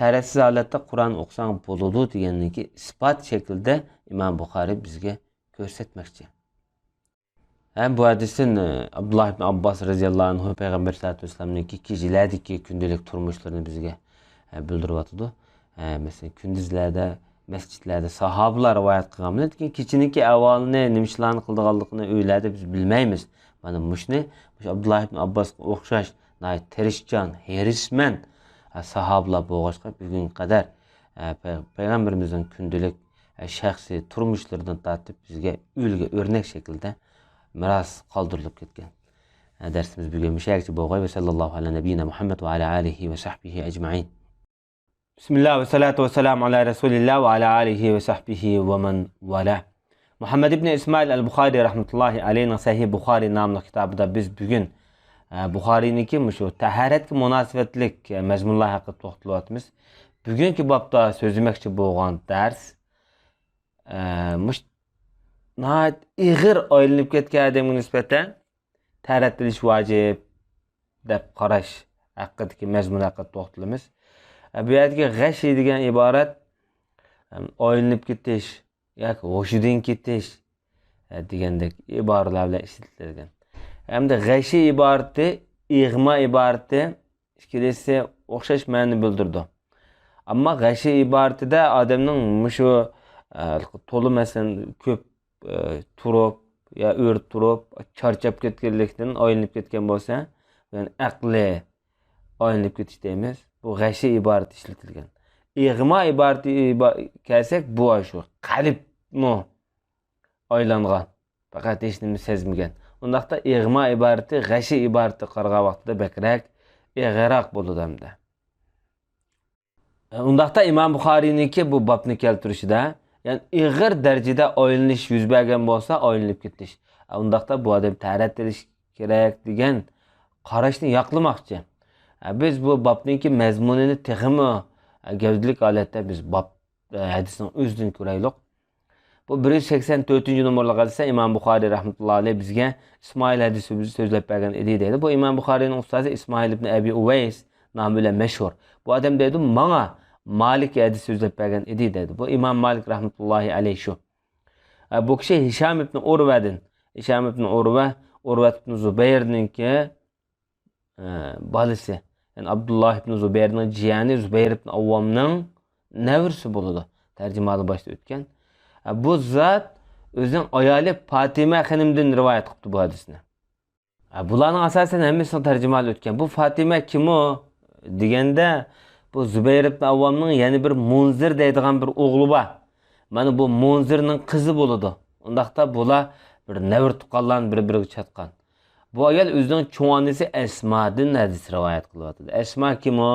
تەرەتسىز ھالەتتە قۇرئان ئوقۇساڭ بولىدۇ دېگەننىڭكى ئىسپات شەكلىدە ئىمام بۇخارىي بىزگە كۆرسەتمەكچى. ھەم بۇ ھەدىستىن، ئە، ئابدۇللا ئىبن ئابباس رەزىياللاھۇ ئەنھۇ پەيغەمبەر سەللەللاھۇ ئەلەيھى ۋەسەللەمنىڭكى كېچىلەردىكى كۈندىلىك تۇرمۇشلىرىنى بىزگە، ئە، بىلدۈرۈۋاتىدۇ. ئە، مەسىلەن، كۈندۈزلەردە مەسچىتلەردە ساھابىلار رىۋايەت قىلغان بىلەن، لېكىن كېچىنىڭكى ئەھۋالىنى، نېمە ئىشلارنى قىلىدىغانلىقىنى ئۆيلەردە بىز بىلمەيمىز. مانا مۇشۇنى مۇشۇ ئابدۇللا ئىبن ئابباسقا ئوخشاش ناھايىتى تىرىشچان، ھېرىسمەن، ئە، ساھابىلار بولغاچقا، بۈگۈنگە قەدەر، ئە، پەي-، پەيغەمبىرىمىزنىڭ كۈندىلىك شەخسىي تۇرمۇشلىرىدىن تارتىپ بىزگە ئۈلگە، ئۆرنەك شەكلىدە مىراس قالدۇرۇلۇپ كەتكەن. دەرسىمىز بۈگۈن مۇشۇ يەرگىچە بولغاي. ۋە سەللەللاھۇ ئەلا نەبىييىنا مۇھەممەد ۋە ئەلا ئالىھى ۋە سەھبىھى ئەجمەئىن. بىسمىللا ۋە سالاتۇ ۋە سالامۇ ئەلا رەسۇلىللا ۋە ئەلا ئالىھى ۋە سەھبىھى ۋە مەن ۋالا. مۇھەممەد ئىبنى ئىسمائىل ئەل بۇخارىي رەھمەتۇللاھى ئەلەيھنىڭ سەھىھ بۇخارىي ناملىق كىتابىدا بىز بۈگۈن، ئە، بۇخارىينىڭكى مۇشۇ تەھارەتكە مۇناسىۋەتلىك، ئە، مەزمۇنلار ھەققىدە توختىلىۋاتىمىز. بۈگۈنكى بابتا سۆزلىمەكچى بولغان دەرس، ئە، مۇش-، ناھايىتى ئېغىر ئايلىنىپ كەتكەن ئادەمگە نىسبەتەن تەھارەت ئېلىش ۋاجىپ دەپ قاراش ھەققىدىكى مەزمۇن ھەققىدە توختىلىمىز. ئە، بۇ يەردىكى غەشى دېگەن ئىبارەت، ئەم، ئايلىنىپ كېتىش ياكى ھوشىدىن كېتىش، ئە، دېگەندەك ئىبارىلەر بىلەن ئىشلىتىلگەن. ھەمدە غەشى ئىبارىتى، ئىغما ئىبارىتى ئىككىلىسى ئوخشاش مەنىنى بىلدۈرىدۇ. ئەمما غەشى ئىبارىتىدە ئادەمنىڭ مۇشۇ، ئە، تولا، مەسىلەن، كۆپ، ئە، تۇرۇپ يا ئۆرە تۇرۇپ چارچاپ كەتكەنلىكتىن ئايلىنىپ كەتكەن بولسا، يەنى ئەقلى ئايلىنىپ كېتىش دەيمىز. بۇ غەشى ئىبارىتى ئىشلىتىلگەن. ئىغما ئىبارىتى ئىبا-، كەلسەك، بۇ شۇ قەلبمۇ ئايلانغان، پەقەت ھېچنېمە سەزمىگەن. ئۇنداقتا ئىغما ئىبارىتى غەشى ئىبارىتىگە قارىغان ۋاقتىدا بەكرەك ئېغىرراق بولىدۇ ئەمدى. ئۇنداقتا ئىمام بۇخارىينىڭكى بۇ بابنى كەلتۈرۈشىدە، يەنى ئېغىر دەرىجىدە ئايلىنىش يۈز بەرگەن بولسا، ئايلىنىپ كېتىش. ئۇنداقتا بۇ ئادەم تەھارەت ئېلىش كېرەك دېگەن قاراشنى ياقلىماقچى. بىز بۇ بابنىڭكى مەزمۇنىنى تېخىمۇ گەۋدىلىك ھالەتتە بىز باب، ھەدىسنىڭ ئۆزىدىن كۆرەيلۇق. بۇ بىر يۈز سەكسەن تۆتىنچى نومۇرلۇق ھەدىستە ئىمام بۇخارىي رەھمەتۇللاھى ئەلەيھ بىزگە ئىسمائىل ھەدىسى سۆزلەپ بەرگەن ئىدى دەيدۇ. بۇ ئىمام بۇخارىينىڭ ئۇستازى ئىسمائىل ئىبن ئەبى ئۇۋەيس نامى بىلەن مەشھۇر. بۇ ئادەم دەيدۇ، ماڭا مالىك ھەدىس سۆزلەپ بەرگەن ئىدى دەيدۇ. بۇ ئىمام مالىك رەھمەتۇللاھى ئەلەيھ شۇ. ئە، بۇ كىشى ھىشام ئىبن ئۇرۋەدىن، ھىشام ئىبن ئۇرۋە، ئۇرۋەت ئىبن زۇبەيرنىڭكى ئە، بالىسى، يەنى ئابدۇللا ئىبن زۇبەيرنىڭ جىيەنى زۇبەير ئىبن ئاۋۋامنىڭ نەۋرىسى بولىدۇ. تەرجىمىھالى باشتا ئۆتكەن. ئە، بۇ زات ئۆزىنىڭ ئايالى پاتىمە خېنىمدىن رىۋايەت قىپتۇ بۇ ھەدىسنى. ھە، بۇلارنىڭ ئاساسەن ھەممىسىنىڭ تەرجىمىھالى ئۆتكەن. بۇ فاتىمە كىمۇ دېگەندە، بۇ زۇبەير ئىبن ئاۋۋامنىڭ يەنە بىر مۇنزىر دەيدىغان بىر ئوغلى بار. مانا بۇ مۇنزىرنىڭ قىزى بولىدۇ. ئۇنداقتا بۇلار بىر نەۋرە تۇغقانلارنى بىر-بىرىگە چاتقان. بۇ ئايال ئۆزىنىڭ چوڭ ئانىسى ئەسمادىن ھەدىس رىۋايەت قىلىۋاتىدۇ. ئەسما كىم ئۇ؟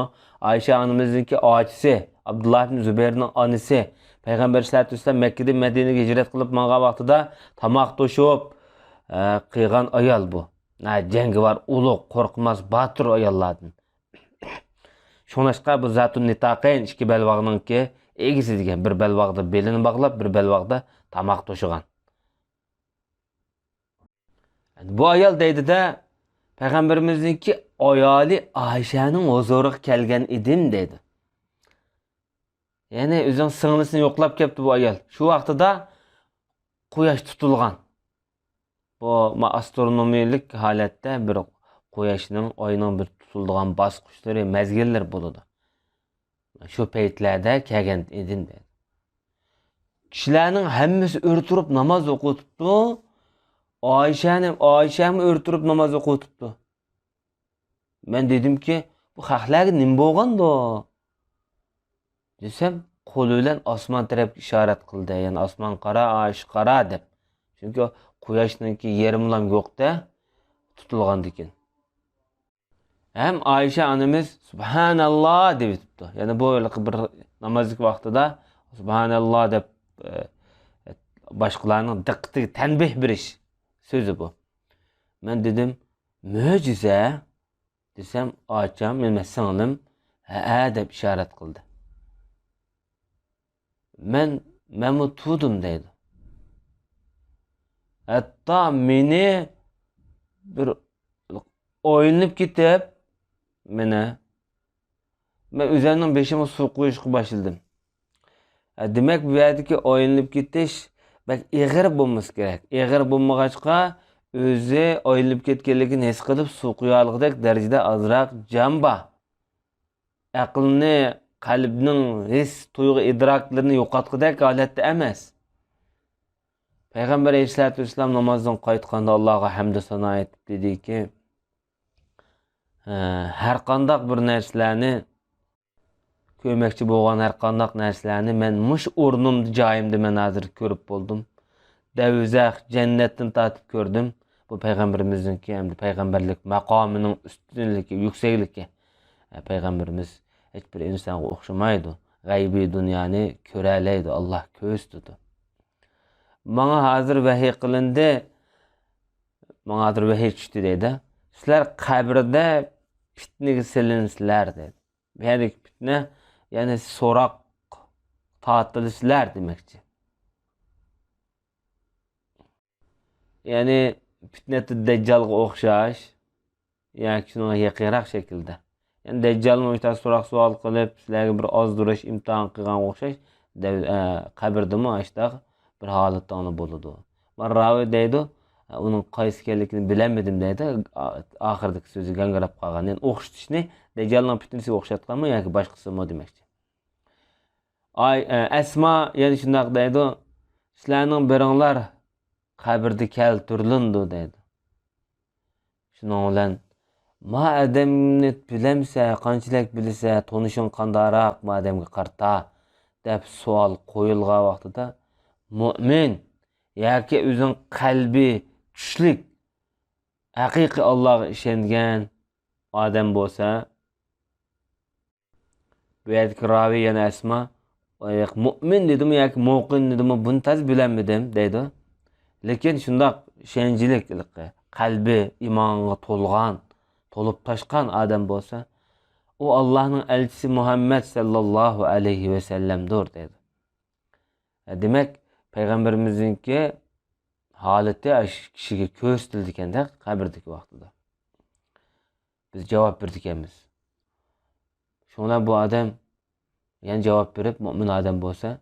ئايشە ئانىمىزنىڭكى ئاچىسى، ئابدۇللا ئىبن زۇبەيرنىڭ ئانىسى. پەيغەمبەر ئەلەيھىسسالاتۇ ۋەسسالام مەككىدىن مەدىنىگە ھىجرەت قىلىپ ماڭغان ۋاقتىدا تاماق توشۇپ، ئە، قىلغان ئايال بۇ. ھە، جەڭگىۋار، ئۇلۇغ، قورقماس، باتۇر ئاياللاردىن. شۇڭلاشقا بۇ زاتۇن نىتاقەين، ئىككى بەلباغنىڭكى ئىگىسى دېگەن. بىر بەلباغدا بېلىنى باغلاپ، بىر بەلباغدا تاماق توشۇغان. بۇ ئايال دەيدۇ-دە، پەيغەمبىرىمىزنىڭكى ئايالى ئائىشەنىڭ ھۇزۇرىغا كەلگەن ئىدىم دەيدۇ. يەنى ئۆزىنىڭ سىڭلىسىنى يوقلاپ كەپتۇ بۇ ئايال. شۇ ۋاقتىدا قۇياش تۇتۇلغان. بۇ ما-، ئاسترونومىيەلىك ھالەتتە بىر قۇياشنىڭ، ئاينىڭ بىر تۇتۇلىدىغان باسقۇچلىرى، مەزگىللىرى بولىدۇ. شۇ پەيتلەردە كەلگەن ئىدىم دەيدۇ. كىشىلەرنىڭ ھەممىسى ئۆرە تۇرۇپ ناماز ئوقۇۋېتىپتۇ. ئائىشەنى، ئائىشەمۇ ئۆرە تۇرۇپ ناماز ئوقۇۋېتىپتۇ. مەن دېدىمكى، بۇ خەقلەرگە نېمە بولغاندۇ؟ دېسەم، قولى بىلەن ئاسمان تەرەپكە ئىشارەت قىلدى. يەنى ئاسمان قارا، ئائىشە قارا دەپ. چۈنكى قۇياشنىڭكى يېرىمىلام يوقتە، تۇتۇلغاندىكىن. ھەم ئائىشە ئانىمىز سۇبھاناللا دەۋېتىپتۇ. يەنى بۇ ھېلىقى بىر نامازلىق ۋاقتىدا سۇبھاناللا دەپ، ئە، باشقىلارنىڭ دىققىتىگە تەنبىھ بېرىش سۆزى بۇ. مەن دېدىم، مۆجىزە دېسەم، ئاچام، يەنى سىڭلىم، ھەئە دەپ ئىشارەت قىلدى. مەن، مەنمۇ تۇدۇم دەيدۇ. ھەتتا مېنى بىر ئويلىنىپ كېتىپ، مېنى، مەن ئۆزۈمنىڭ بېشىمغا سۇ قۇيۇشقا باشلىدىم. ھە، دېمەك، بۇ يەردىكى ئويلىنىپ كېتىش بەك ئېغىر بولمىسا كېرەك. ئېغىر بولمىغاچقا، ئۆزى ئويلىنىپ كەتكەنلىكىنى ھېس قىلىپ، سۇ قۇيالىغۇدەك دەرىجىدە ئازراق جان بار. ئەقىلنى، قەلبنىڭ ھېس، تۇيغۇ ئىدراكلىرىنى يوقاتقۇدەك ھالەتتە ئەمەس. پەيغەمبەر ئەلەيھىسسالاتۇ ۋەسسالام نامازدىن قايتقاندا ئاللاغا ھەمدۇ سانا ئېيتىپ دېدىكى، ھە، ھەر قانداق بىر نەرسىلەرنى كۆرمەكچى بولغان ھەر قانداق نەرسىلەرنى مەن مۇشۇ ئورنۇمدا، جايىمدا مەن ھازىر كۆرۈپ بولدۇم. دەۋزەخ، جەننەتتىن تارتىپ كۆردۈم. بۇ پەيغەمبىرىمىزنىڭكى ھەمدە پەيغەمبەرلىك ماقامىنىڭ ئۈستۈنلۈكى، يۈكسەكلىكى. پەيغەمبىرىمىز ھېچ بىر ئىنسانغا ئوخشىمايدۇ. غەيبىي دۇنيانى كۆرەلەيدۇ، ئاللا كۆرسىتىدۇ. ماڭا ھازىر ۋەھىي قىلىندى، ماڭا ھازىر ۋەھىي چۈشتى دەيدۇ. سىلەر قەبرىدە پىتنىگە سېلىنىسىلەر دەيدۇ. بۇ يەردىكى پىتنە، يەنى سوراق تارتىلىسىلەر دېمەكچى. يەنى پىتنەتۇ دەججالغا ئوخشاش ياكى شۇنىڭغا يېقىنراق شەكىلدە. يەنى دەججالمۇ ئاشۇنداق سوراق سوئال قىلىپ، سىلەرگە بىر ئازدۇرۇش ئىمتىھان قىلغانغا ئوخشاش، دەۋ-، ئە، قەبرىدىمۇ ئاشۇنداق بىر ھالىتىڭلار بولىدۇ. مانا راۋى دەيدۇ، ئۇنىڭ قايسى ئىكەنلىكىنى بىلەلمىدىم دەيدۇ. ئا-، ئاخىرىدىكى سۆزى گاڭگىراپ قالغان. يەنى ئوخشىتىشنى دەججالنىڭ پىتنىسىگە ئوخشاتقانمۇ ياكى باشقىسىمۇ دېمەكچى. ئاي، ئە، ئەسما يەنە شۇنداق دەيدۇ، سىلەرنىڭ بىرىڭلار قەبرىدە كەلتۈرۈلىدۇ دەيدۇ. شۇنىڭ بىلەن، ما ئادەمنى بىلەمسە، قانچىلىك بىلىسە، تونۇشۇڭ قانداقراق ما ئادەمگە قارىتا دەپ سوئال قويۇلغان ۋاقتىدا، مۆمىن ياكى ئۆزىنىڭ قەلبى كۈچلۈك، ھەقىقىي ئاللاغا ئىشەنگەن ئادەم بولسا، بۇ يەردىكى راۋى يەنە ئەسما، مۆمىن دېدىمۇ ياكى مۇقىن دېدىمۇ، بۇنى تازا بىلەلمىدىم دەيدۇ. لېكىن شۇنداق ئىشەنچلىك، قەلبى ئىمانغا تولغان، تولۇپ تاشقان ئادەم بولسا، ئۇ ئاللاھنىڭ ئەلچىسى مۇھەممەد سەللەللاھۇ ئەلەيھى ۋەسەللەمدۇر دەيدۇ. دېمەك، پەيغەمبىرىمىزنىڭكى ھالىتى ئاشۇ كىشىگە كۆرسىتىلىدىكەندە قەبرىدىكى ۋاقتىدا. بىز جاۋاب بېرىدىكەنمىز. شۇڭا بۇ ئادەم يەنە جاۋاب بېرىپ، مۆمىن ئادەم بولسا،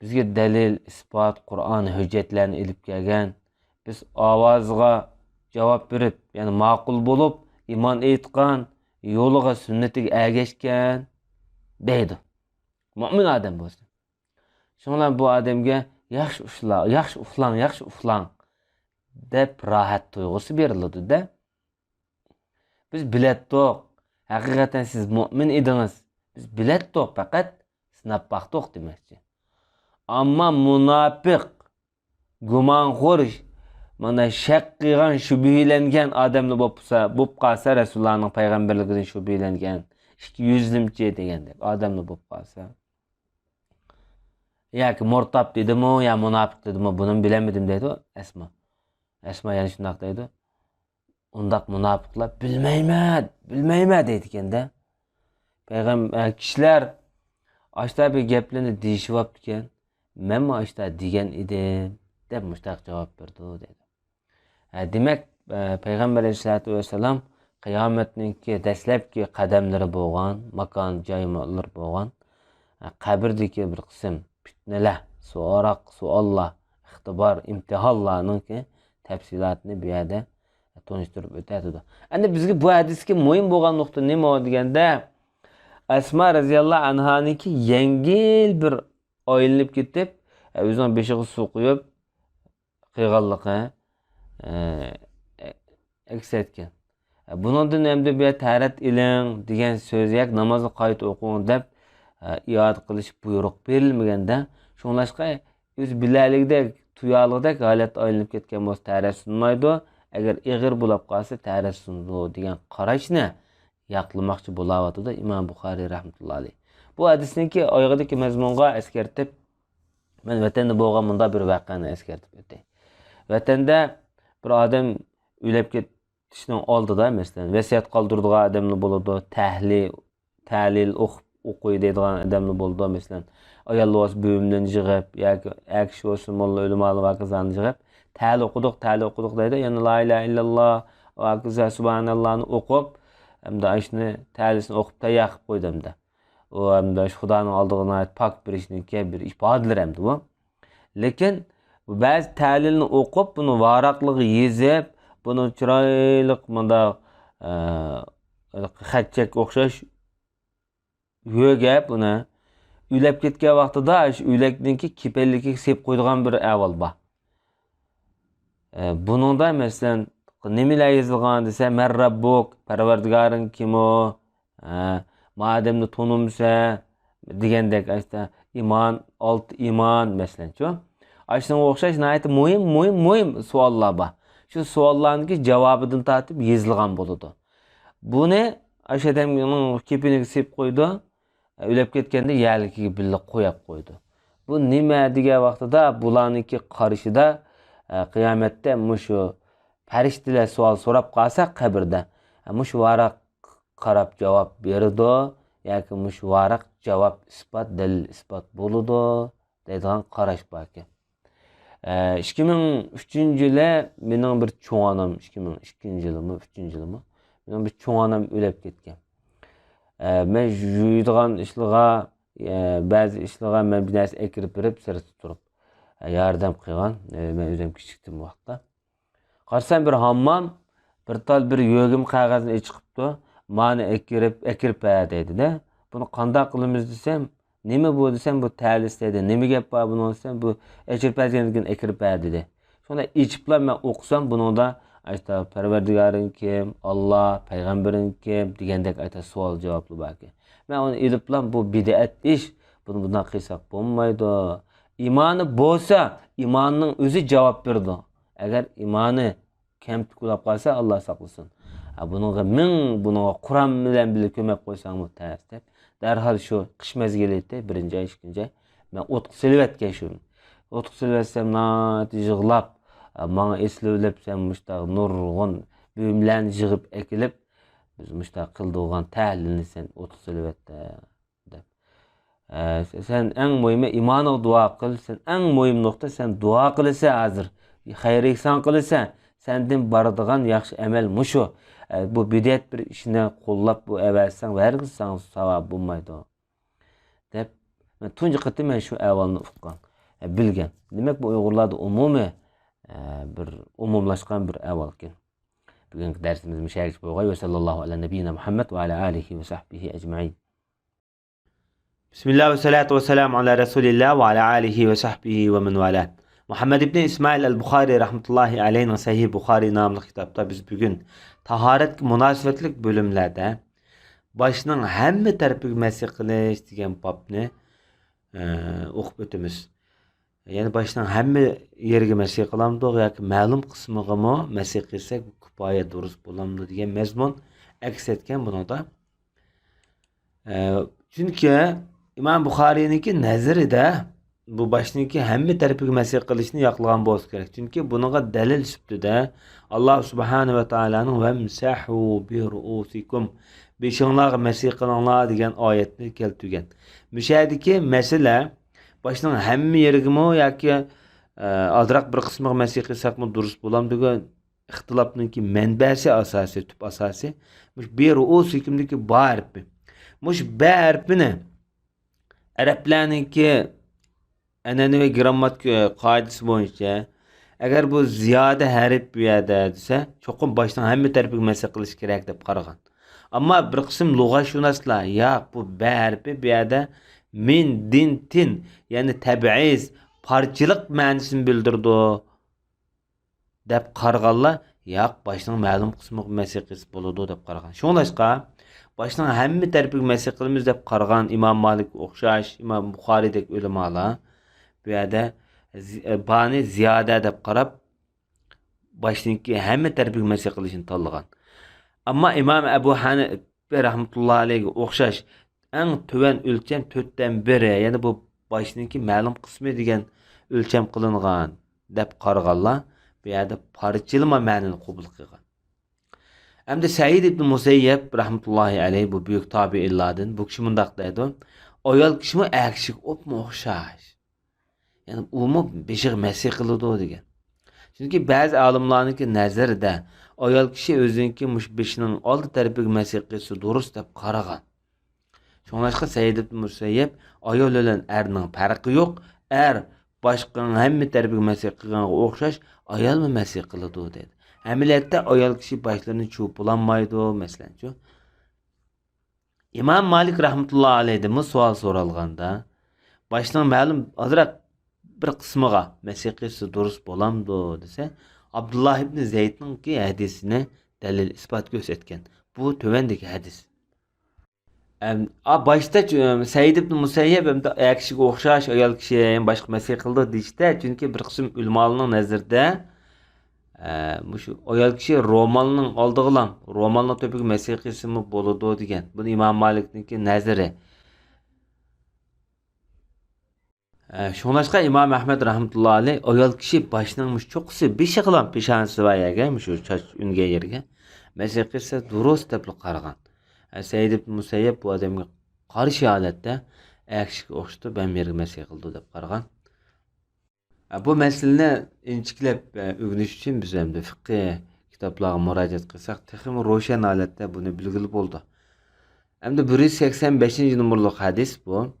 بىزگە دەلىل، ئىسپات، قۇرئان، ھۆججەتلەرنى ئېلىپ كەلگەن. بىز ئاۋازىغا جاۋاب بېرىپ، يەنى ماقۇل بولۇپ، ئىمان ئېيتقان، يولىغا، سۈننىتىگە ئەگەشكەن، دەيدۇ. مۆمىن ئادەم بولسا. شۇڭا بۇ ئادەمگە ياخشى ئۇخلاڭ، ياخشى ئۇخلاڭ، ياخشى ئۇخلاڭ دەپ راھەت تۇيغۇسى بېرىلىدۇ-دە. بىز بىلەتتۇق، ھەقىقەتەن سىز مۆمىن ئىدىڭىز. بىز بىلەتتۇق، پەقەت سىناپ باقتۇق دېمەكچى. ئەمما مۇناپىق، گۇمانخور، مانا شەك قىلغان، شۈبھىلەنگەن ئادەملا بولۇپ قالسا، بولۇپ قالسا، رەسۇلۇللانىڭ پەيغەمبەرلىكىدىن شۈبھىلەنگەن، ئىككى يۈزلىمچى دېگەندەك ئادەملا بولۇپ قالسا، ياكى مۇرتاب دېدىمۇ يا مۇناپىق دېدىمۇ، بۇنىمۇ بىلەلمىدىم دەيدۇ ئەسما. ئەسما يەنە شۇنداق دەيدۇ. ئۇنداق مۇناپىقلار بىلمەيمەن، بىلمەيمەن دەيدىكەن-دە. پەيغەم-، ئە، كىشىلەر ئاشتا بىر گەپلەرنى دېيىشىۋاپتىكەن، مەنمۇ ئاشتا دېگەن ئىدىم دەپ مۇشتاق جاۋاب بېرىدۇ دەيدۇ. ھە، دېمەك، ئە، پەيغەمبەر ئەلەيھىسسالاتۇ ۋەسسالام قىيامەتنىڭكى دەسلەپكى قەدەملىرى بولغان، ماكان جايلىرى بولغان، ئە، قەبرىدىكى بىر قىسىم پىتنىلەر، سوراق، سوئاللار، ئىختىبار، ئىمتىھانلارنىڭكى تەپسىلاتىنى بۇ يەردە تونۇشتۇرۇپ ئۆتەتىدۇ. ئەمدى بىزگە بۇ ھەدىستىكى مۇھىم بولغان نۇقتا نېمە دېگەندە، ئەسما رەزىياللاھۇ ئەنھانىڭكى يەڭگىل بىر ئايلىنىپ كېتىپ، ئۆزىنىڭ بېشىغا سۇ قۇيۇپ قىلغانلىقى، ئە، ئەكس ئەتكەن. بۇنىڭدىن ئەمدى بۇ يەردە تەھارەت ئېلىڭ دېگەن سۆز ياكى نامازنى قايتا ئوقۇڭ دەپ، ئە، ئىئادە قىلىش بۇيرۇق بېرىلمىگەندە، شۇڭلاشقا ئۆزى بىلەلىگۈدەك، تۇيالىغۇدەك ھالەتتە ئايلىنىپ كەتكەن بولسا تەھارەت سۇنمايدۇ، ئەگەر ئېغىر بولاپ قالسا تەھارەت سۇنىدۇ دېگەن قاراشنى ياقلىماقچى بولاۋاتىدۇ ئىمام بۇخارىي رەھمەتۇللا ئەلەيھ. بۇ ھەدىسنىڭكى ئايىغىدىكى مەزمۇنغا ئەسكەرتىپ، مەن ۋەتەندە بولغان مۇنداق بىر ۋەقەنى ئەسكەرتىپ ئۆتەي. ۋەتەندە بىر ئادەم ئۆلۈپ كېتىشنىڭ ئالدىدا، مەسىلەن، ۋەسىيەت قالدۇرىدىغان ئادەملەر بولىدۇ، تەھلىل، تەھلىل ئوقۇپ، ئوقۇي دەيدىغان ئادەملەر بولىدۇ، مەسىلەن، ئايال بولسا بۇيۇملىرىنى يىغىپ ياكى ئەر كىشى بولسا موللا ئۆلىمالار ۋە ھاكازانى يىغىپ، تەھلىل ئوقۇدۇق، تەھلىل ئوقۇدۇق دەيدۇ، يەنە لا ئىلاھە ئىللاللا ۋە ھاكازا سۇبھاناللانى ئوقۇپ، ئەمدى ئاشۇنى تەھلىلسىنى ئوقۇپ تەييار قىلىپ قويدى ئەمدى. ئۇ ئەمدى شۇ خۇدانىڭ ئالدىغا ناھايىتى پاك بېرىشنىڭكى بىر ئىپادىلىرى ئەمدى بۇ. لېكىن بۇ بەزى تەھلىلنى ئوقۇپ، بۇنى ۋاراقلىققا يېزىپ، بۇنى چىرايلىق مۇنداق، ئە، خەتچەككە ئوخشاش يۆگەپ ئۇنى ئۆلۈپ كەتكەن ۋاقتىدا شۇ ئۆلۈكنىڭكى كېپەنلىكىگە سېلىپ قويىدىغان بىر ئەھۋال بار. ئە، بۇنىڭدا، مەسىلەن، نېمىلەر يېزىلغان دېسە، مەن رەببۇك، پەرۋەردىگارىڭ كىم ئۇ؟ ئە، ما ئادەمنى تونۇمسەن؟ دېگەندەك، ئاشتا ئىمان، ئالتە ئىمان، مەسىلەنچۇ. ئاشۇنىڭغا ئوخشاش ناھايىتى مۇھىم، مۇھىم، مۇھىم سوئاللار بار. شۇ سوئاللارنىڭكى جاۋابىدىن تارتىپ يېزىلغان بولىدۇ. بۇنى ئاشۇ ئادەمنىڭ كېپىنىگە سېلىپ قويىدۇ. ئۆلۈپ كەتكەندە يەرلىكىگە بىللە قويۇپ قويىدۇ. بۇ نېمە دېگەن ۋاقتىدا بۇلارنىڭكى قارىشىدا، ئە، قىيامەتتە مۇشۇ پەرىشتىلەر سوئال سوراپ قالسا قەبرىدە، ئە، مۇشۇ ۋاراق قاراپ جاۋاب بېرىدۇ ياكى مۇشۇ ۋاراق جاۋاب ئىسپات، دەلىل ئىسپات بولىدۇ دەيدىغان قاراش باركەن. ئە، ئىككى مىڭ ئۈچىنچى يىلى مېنىڭ بىر چوڭ ئانام، ئىككى مىڭ ئىككىنچى يىلىمۇ، ئۈچىنچى يىلىمۇ، مېنىڭ بىر چوڭ ئانام ئۆلۈپ كەتكەن. ئە، مەن يۇيىدىغان ئىشلىرىغا، ئە، بەزى ئىشلىرىغا مەن بىر نەرسە ئەكىرىپ بېرىپ، سىرتتا تۇرۇپ، ئە، ياردەم قىلغان. ئە، مەن ئۆزۈم كىچىكتىم ئۇ ۋاقىتتا. قارىسام، بىر ھاممام بىر تال بىر يۆگىمە قەغەزنى ئېچىقىپتۇ. مانى ئەكىرىپ، ئەكىرىپ بەر دەيدۇ-دە. بۇنى قانداق قىلىمىز دېسەم، نېمە بۇ دېسەم، بۇ تەلىس دەيدۇ. نېمە گەپ بار بۇنىڭ دېسەم، بۇ ئەكىرىپ بەرگەندىن كېيىن ئەكىرىپ بەر دېدى. شۇنى ئېچىپلا مەن ئوقۇسام، بۇنىڭدا ئاشتا پەرۋەردىگارىڭ كىم، ئاللا، پەيغەمبىرىڭ كىم دېگەندەك ئاشتا سوئال جاۋابلار باركەن. مەن ئۇنى ئېلىپلا، بۇ بىدئەت ئىش، بۇنى بۇنداق قىلساق بولمايدۇ. ئىمانى بولسا، ئىماننىڭ ئۆزى جاۋاب بېرىدۇ. ئەگەر ئىمانى كەمتۈك بولاپ قالسا، ئاللا ساقلىسۇن. ھە، بۇنىڭغا مىڭ، بۇنىڭغا قۇرئان بىلەن بىللە كۆمەپ قويساڭمۇ تەس دەپ، دەرھال شۇ قىش مەزگىلى ئىدى، بىرىنچى ئاي، ئىككىنچى ئاي، مەن ئوتقا سېلىۋەتكەن شۇنى. ئوتقا سېلىۋەتسەم، ناھايىتى يىغلاپ، ماڭا ئېسىلىۋېلىپ، سەن مۇشتاق نۇرغۇن بۇيۇملارنى يىغىپ ئەكېلىپ، بىز مۇشتاق قىلىدىغان تەھلىلنى سەن ئوتقا سېلىۋەتتىڭ دەپ. ئە، سەن ئەڭ مۇھىمى ئىمانىڭغا دۇئا قىل، سەن ئەڭ مۇھىم نۇقتا، سەن دۇئا قىلىسەن ھازىر. خەير ئېھسان قىلىسەن. سەندىن بارىدىغان ياخشى ئەمەل مۇشۇ. ئە، بۇ بىدئەت بىر ئىشنى قوللاپ، بۇ ئەۋەتسەڭ، ھەرگىز ساڭا ساۋاب بولمايدۇ. دەپ، مەن تۇنجى قېتىم مەن شۇ ئەھۋالنى ئۇققان، ئە، بىلگەن. دېمەك، بۇ ئۇيغۇرلاردا ئومۇمىي، ئە، بىر ئومۇملاشقان بىر ئەھۋالكەن. بۈگۈنكى دەرسىمىز مۇشۇ يەرگىچە بولغاي. ۋە ساللاللاھۇ ئەلە نەبىييىنا مۇھەممەد ۋە ئەلە ئالىھى ۋە سەھبىھى ئەجمەئىن. بىسمىللا ۋەسسالاتۇ ۋەسسالامۇ ئالا رەسۇلىللا ۋە ئالا ئالىھى ۋە سەھبىھى ۋە مەن ۋالا. مۇھەممەد ئىبنى ئىسمائىل ئەل بۇخارى رەھمەتۇللاھى ئەلەيھىنىڭ سەھىھ بۇخارى ناملىق كىتابتا بىز بۈگۈن تاھارەتكە مۇناسىۋەتلىك بۆلۈملەردە باشنىڭ ھەممە تەرىپىگە مەسىھ قىلىش دېگەن بابنى، ئە، ئوقۇپ ئۆتىمىز. يەنى باشنىڭ ھەممە يېرىگە مەسىھ قىلامدۇق ياكى مەلۇم قىسمىغىمۇ مەسىھ قىلساق كۇپايە دۇرۇس بولامدۇ دېگەن مەزمۇن ئەكس ئەتكەن بۇنىڭدا. ئە، چۈنكى ئىمام بۇخارىينىڭكى نەزىرىدە بۇ باشنىڭكى ھەممە تەرىپىگە مەسىھ قىلىشنى ياقلىغان بولسا كېرەك. چۈنكى بۇنىڭغا دەلىل سۈپىتىدە ئاللا سۇبھانە ۋە تائالانىڭ «ۋەمسەھۇ بىرۇئۇسىكۇم»، «بېشىڭلارغا مەسىھ قىلىڭلار» دېگەن ئايەتنى كەلتۈرگەن. مۇشۇ يەردىكى مەسىلە باشنىڭ ھەممە يېرىگىمۇ ياكى، ئە، ئازراق بىر قىسمىغا مەسىھ قىلساقمۇ دۇرۇس بولامدۇ دېگەن ئىختىلاپنىڭكى مەنبەسى ئاساسى، تۈپ ئاساسى مۇشۇ بىرۇئۇسىكۇم دىكى با ھەرپى. مۇشۇ با ھەرپىنى ئەرەبلەرنىڭكى ئەنئەنىۋى گىرامماتىكا قائىدىسى بويىچە، ئەگەر بۇ زىيادە ھەرپ بۇ يەردە دېسە، چوقۇم باشنىڭ ھەممە تەرىپىگە مەسىھ قىلىش كېرەك دەپ قارىغان. ئەمما بىر قىسىم لۇغەتشۇناسلار، ياق، بۇ با ھەرپى بۇ يەردە مىن، دىن، تىن، يەنى تەبئىز، پارچىلىق مەنىسىنى بىلدۈرىدۇ دەپ قارىغانلار، ياق، باشنىڭ مەلۇم قىسمىغا مەسىھ قىلسا بولىدۇ دەپ قارىغان. شۇڭلاشقا، باشنىڭ ھەممە تەرىپىگە مەسىھ قىلىمىز دەپ قارىغان ئىمام مالىككە ئوخشاش، ئىمام بۇخارىدەك ئۆلىمالار بۇ يەردە زى-، بانى زىيادە دەپ قاراپ، باشنىڭكى ھەممە تەرىپىگە مەسىھ قىلىشنى تاللىغان. ئەمما ئىمام ئەبۇ ھەنىپە رەھمەتۇللا ئەلەيھىگە ئوخشاش ئەڭ تۆۋەن ئۆلچەم تۆتتىن بىرى، يەنى بۇ باشنىڭكى مەلۇم قىسمى دېگەن ئۆلچەم قىلىنغان دەپ قارىغانلار بۇ يەردە پارچىلىما مەنىنى قوبۇل قىلغان. ئەمدى سەئىد ئىبن مۇسەييەب رەھمەتۇللاھى ئەلەيھ، بۇ بۈيۈك تابىئىنلاردىن، بۇ كىشى مۇنداق دەيدۇ: «ئايال كىشىمۇ ئەر كىشىگە ئوپمۇ ئوخشاش. يەنى ئۇمۇ بېشىغا مەسىھ قىلىدۇ» دېگەن. چۈنكى بەزى ئالىملارنىڭكى نەزىرىدە ئايال كىشى ئۆزىنىڭكى مۇشۇ بېشىنىڭ ئالدى تەرىپىگە مەسىھ قىلسا دۇرۇس دەپ قارىغان. شۇڭلاشقا سەئىد ئىبن مۇسەييەب ئايال بىلەن ئەرنىڭ پەرقى يوق، ئەر باشقىنىڭ ھەممە تەرىپىگە مەسىھ قىلغانغا ئوخشاش ئايالمۇ مەسىھ قىلىدۇ دەيدۇ. ئەمەلىيەتتە ئايال كىشى باشلىرىنى چۇۋۇپ بولالمايدۇ، مەسىلەنچۇ. ئىمام مالىك رەھمەتۇللا ئەلەيھدىنمۇ سوئال سورالغاندا، باشنىڭ مەلۇم ئازراق بىر قىسمىغا مەسىھ قىلسا دۇرۇس بولامدۇ دېسە، ئابدۇللا ئىبنى زەيدنىڭكى ھەدىسىنى دەلىل ئىسپات كۆرسەتكەن. بۇ تۆۋەندىكى ھەدىس. ئەم، ئا، باشتا چۈ-، سەئىد ئىبن مۇسەييەب ئەمدى ئەر كىشىگە ئوخشاش ئايال كىشى يەنە باشقا مەسىھ قىلىدۇ دېيىشتە، چۈنكى بىر قىسىم ئۆلىمالارنىڭ نەزىرىدە، ئە، مۇشۇ ئايال كىشى رومالنىڭ ئالدىغىلا، رومالنىڭ تۆپىگە مەسىھ قىلسىمۇ بولىدۇ دېگەن. بۇنى ئىمام مالىكنىڭكى نەزىرى. ئە، شۇڭلاشقا ئىمام ئەھمەد رەھمەتۇللا ئەلەيھ ئايال كىشى باشنىڭ مۇشۇ چوققىسى بېشىغىلا، پېشانىسى بار يەرگە، مۇشۇ چاچ ئۈنگەن يەرگە مەسىھ قىلسا دۇرۇس دەپلا قارىغان. ئە، سەئىد ئىبن مۇسەييەب بۇ ئادەمگە قارشى ھالەتتە ئەر كىشىگە ئوخشىتىپ ھەممە يەرگە مەسىھ قىلىدۇ دەپ قارىغان. ئە، بۇ مەسىلىنى ئىنچىكىلەپ، ئە، ئۆگىنىش ئۈچۈن بىز ئەمدى فىقھىي كىتابلارغا مۇراجىئەت قىلساق تېخىمۇ روشەن ھالەتتە بۇنى بىلگىلى بولىدۇ. ئەمدى بىر يۈز سەكسەن بەشىنچى نومۇرلۇق ھەدىس بۇ.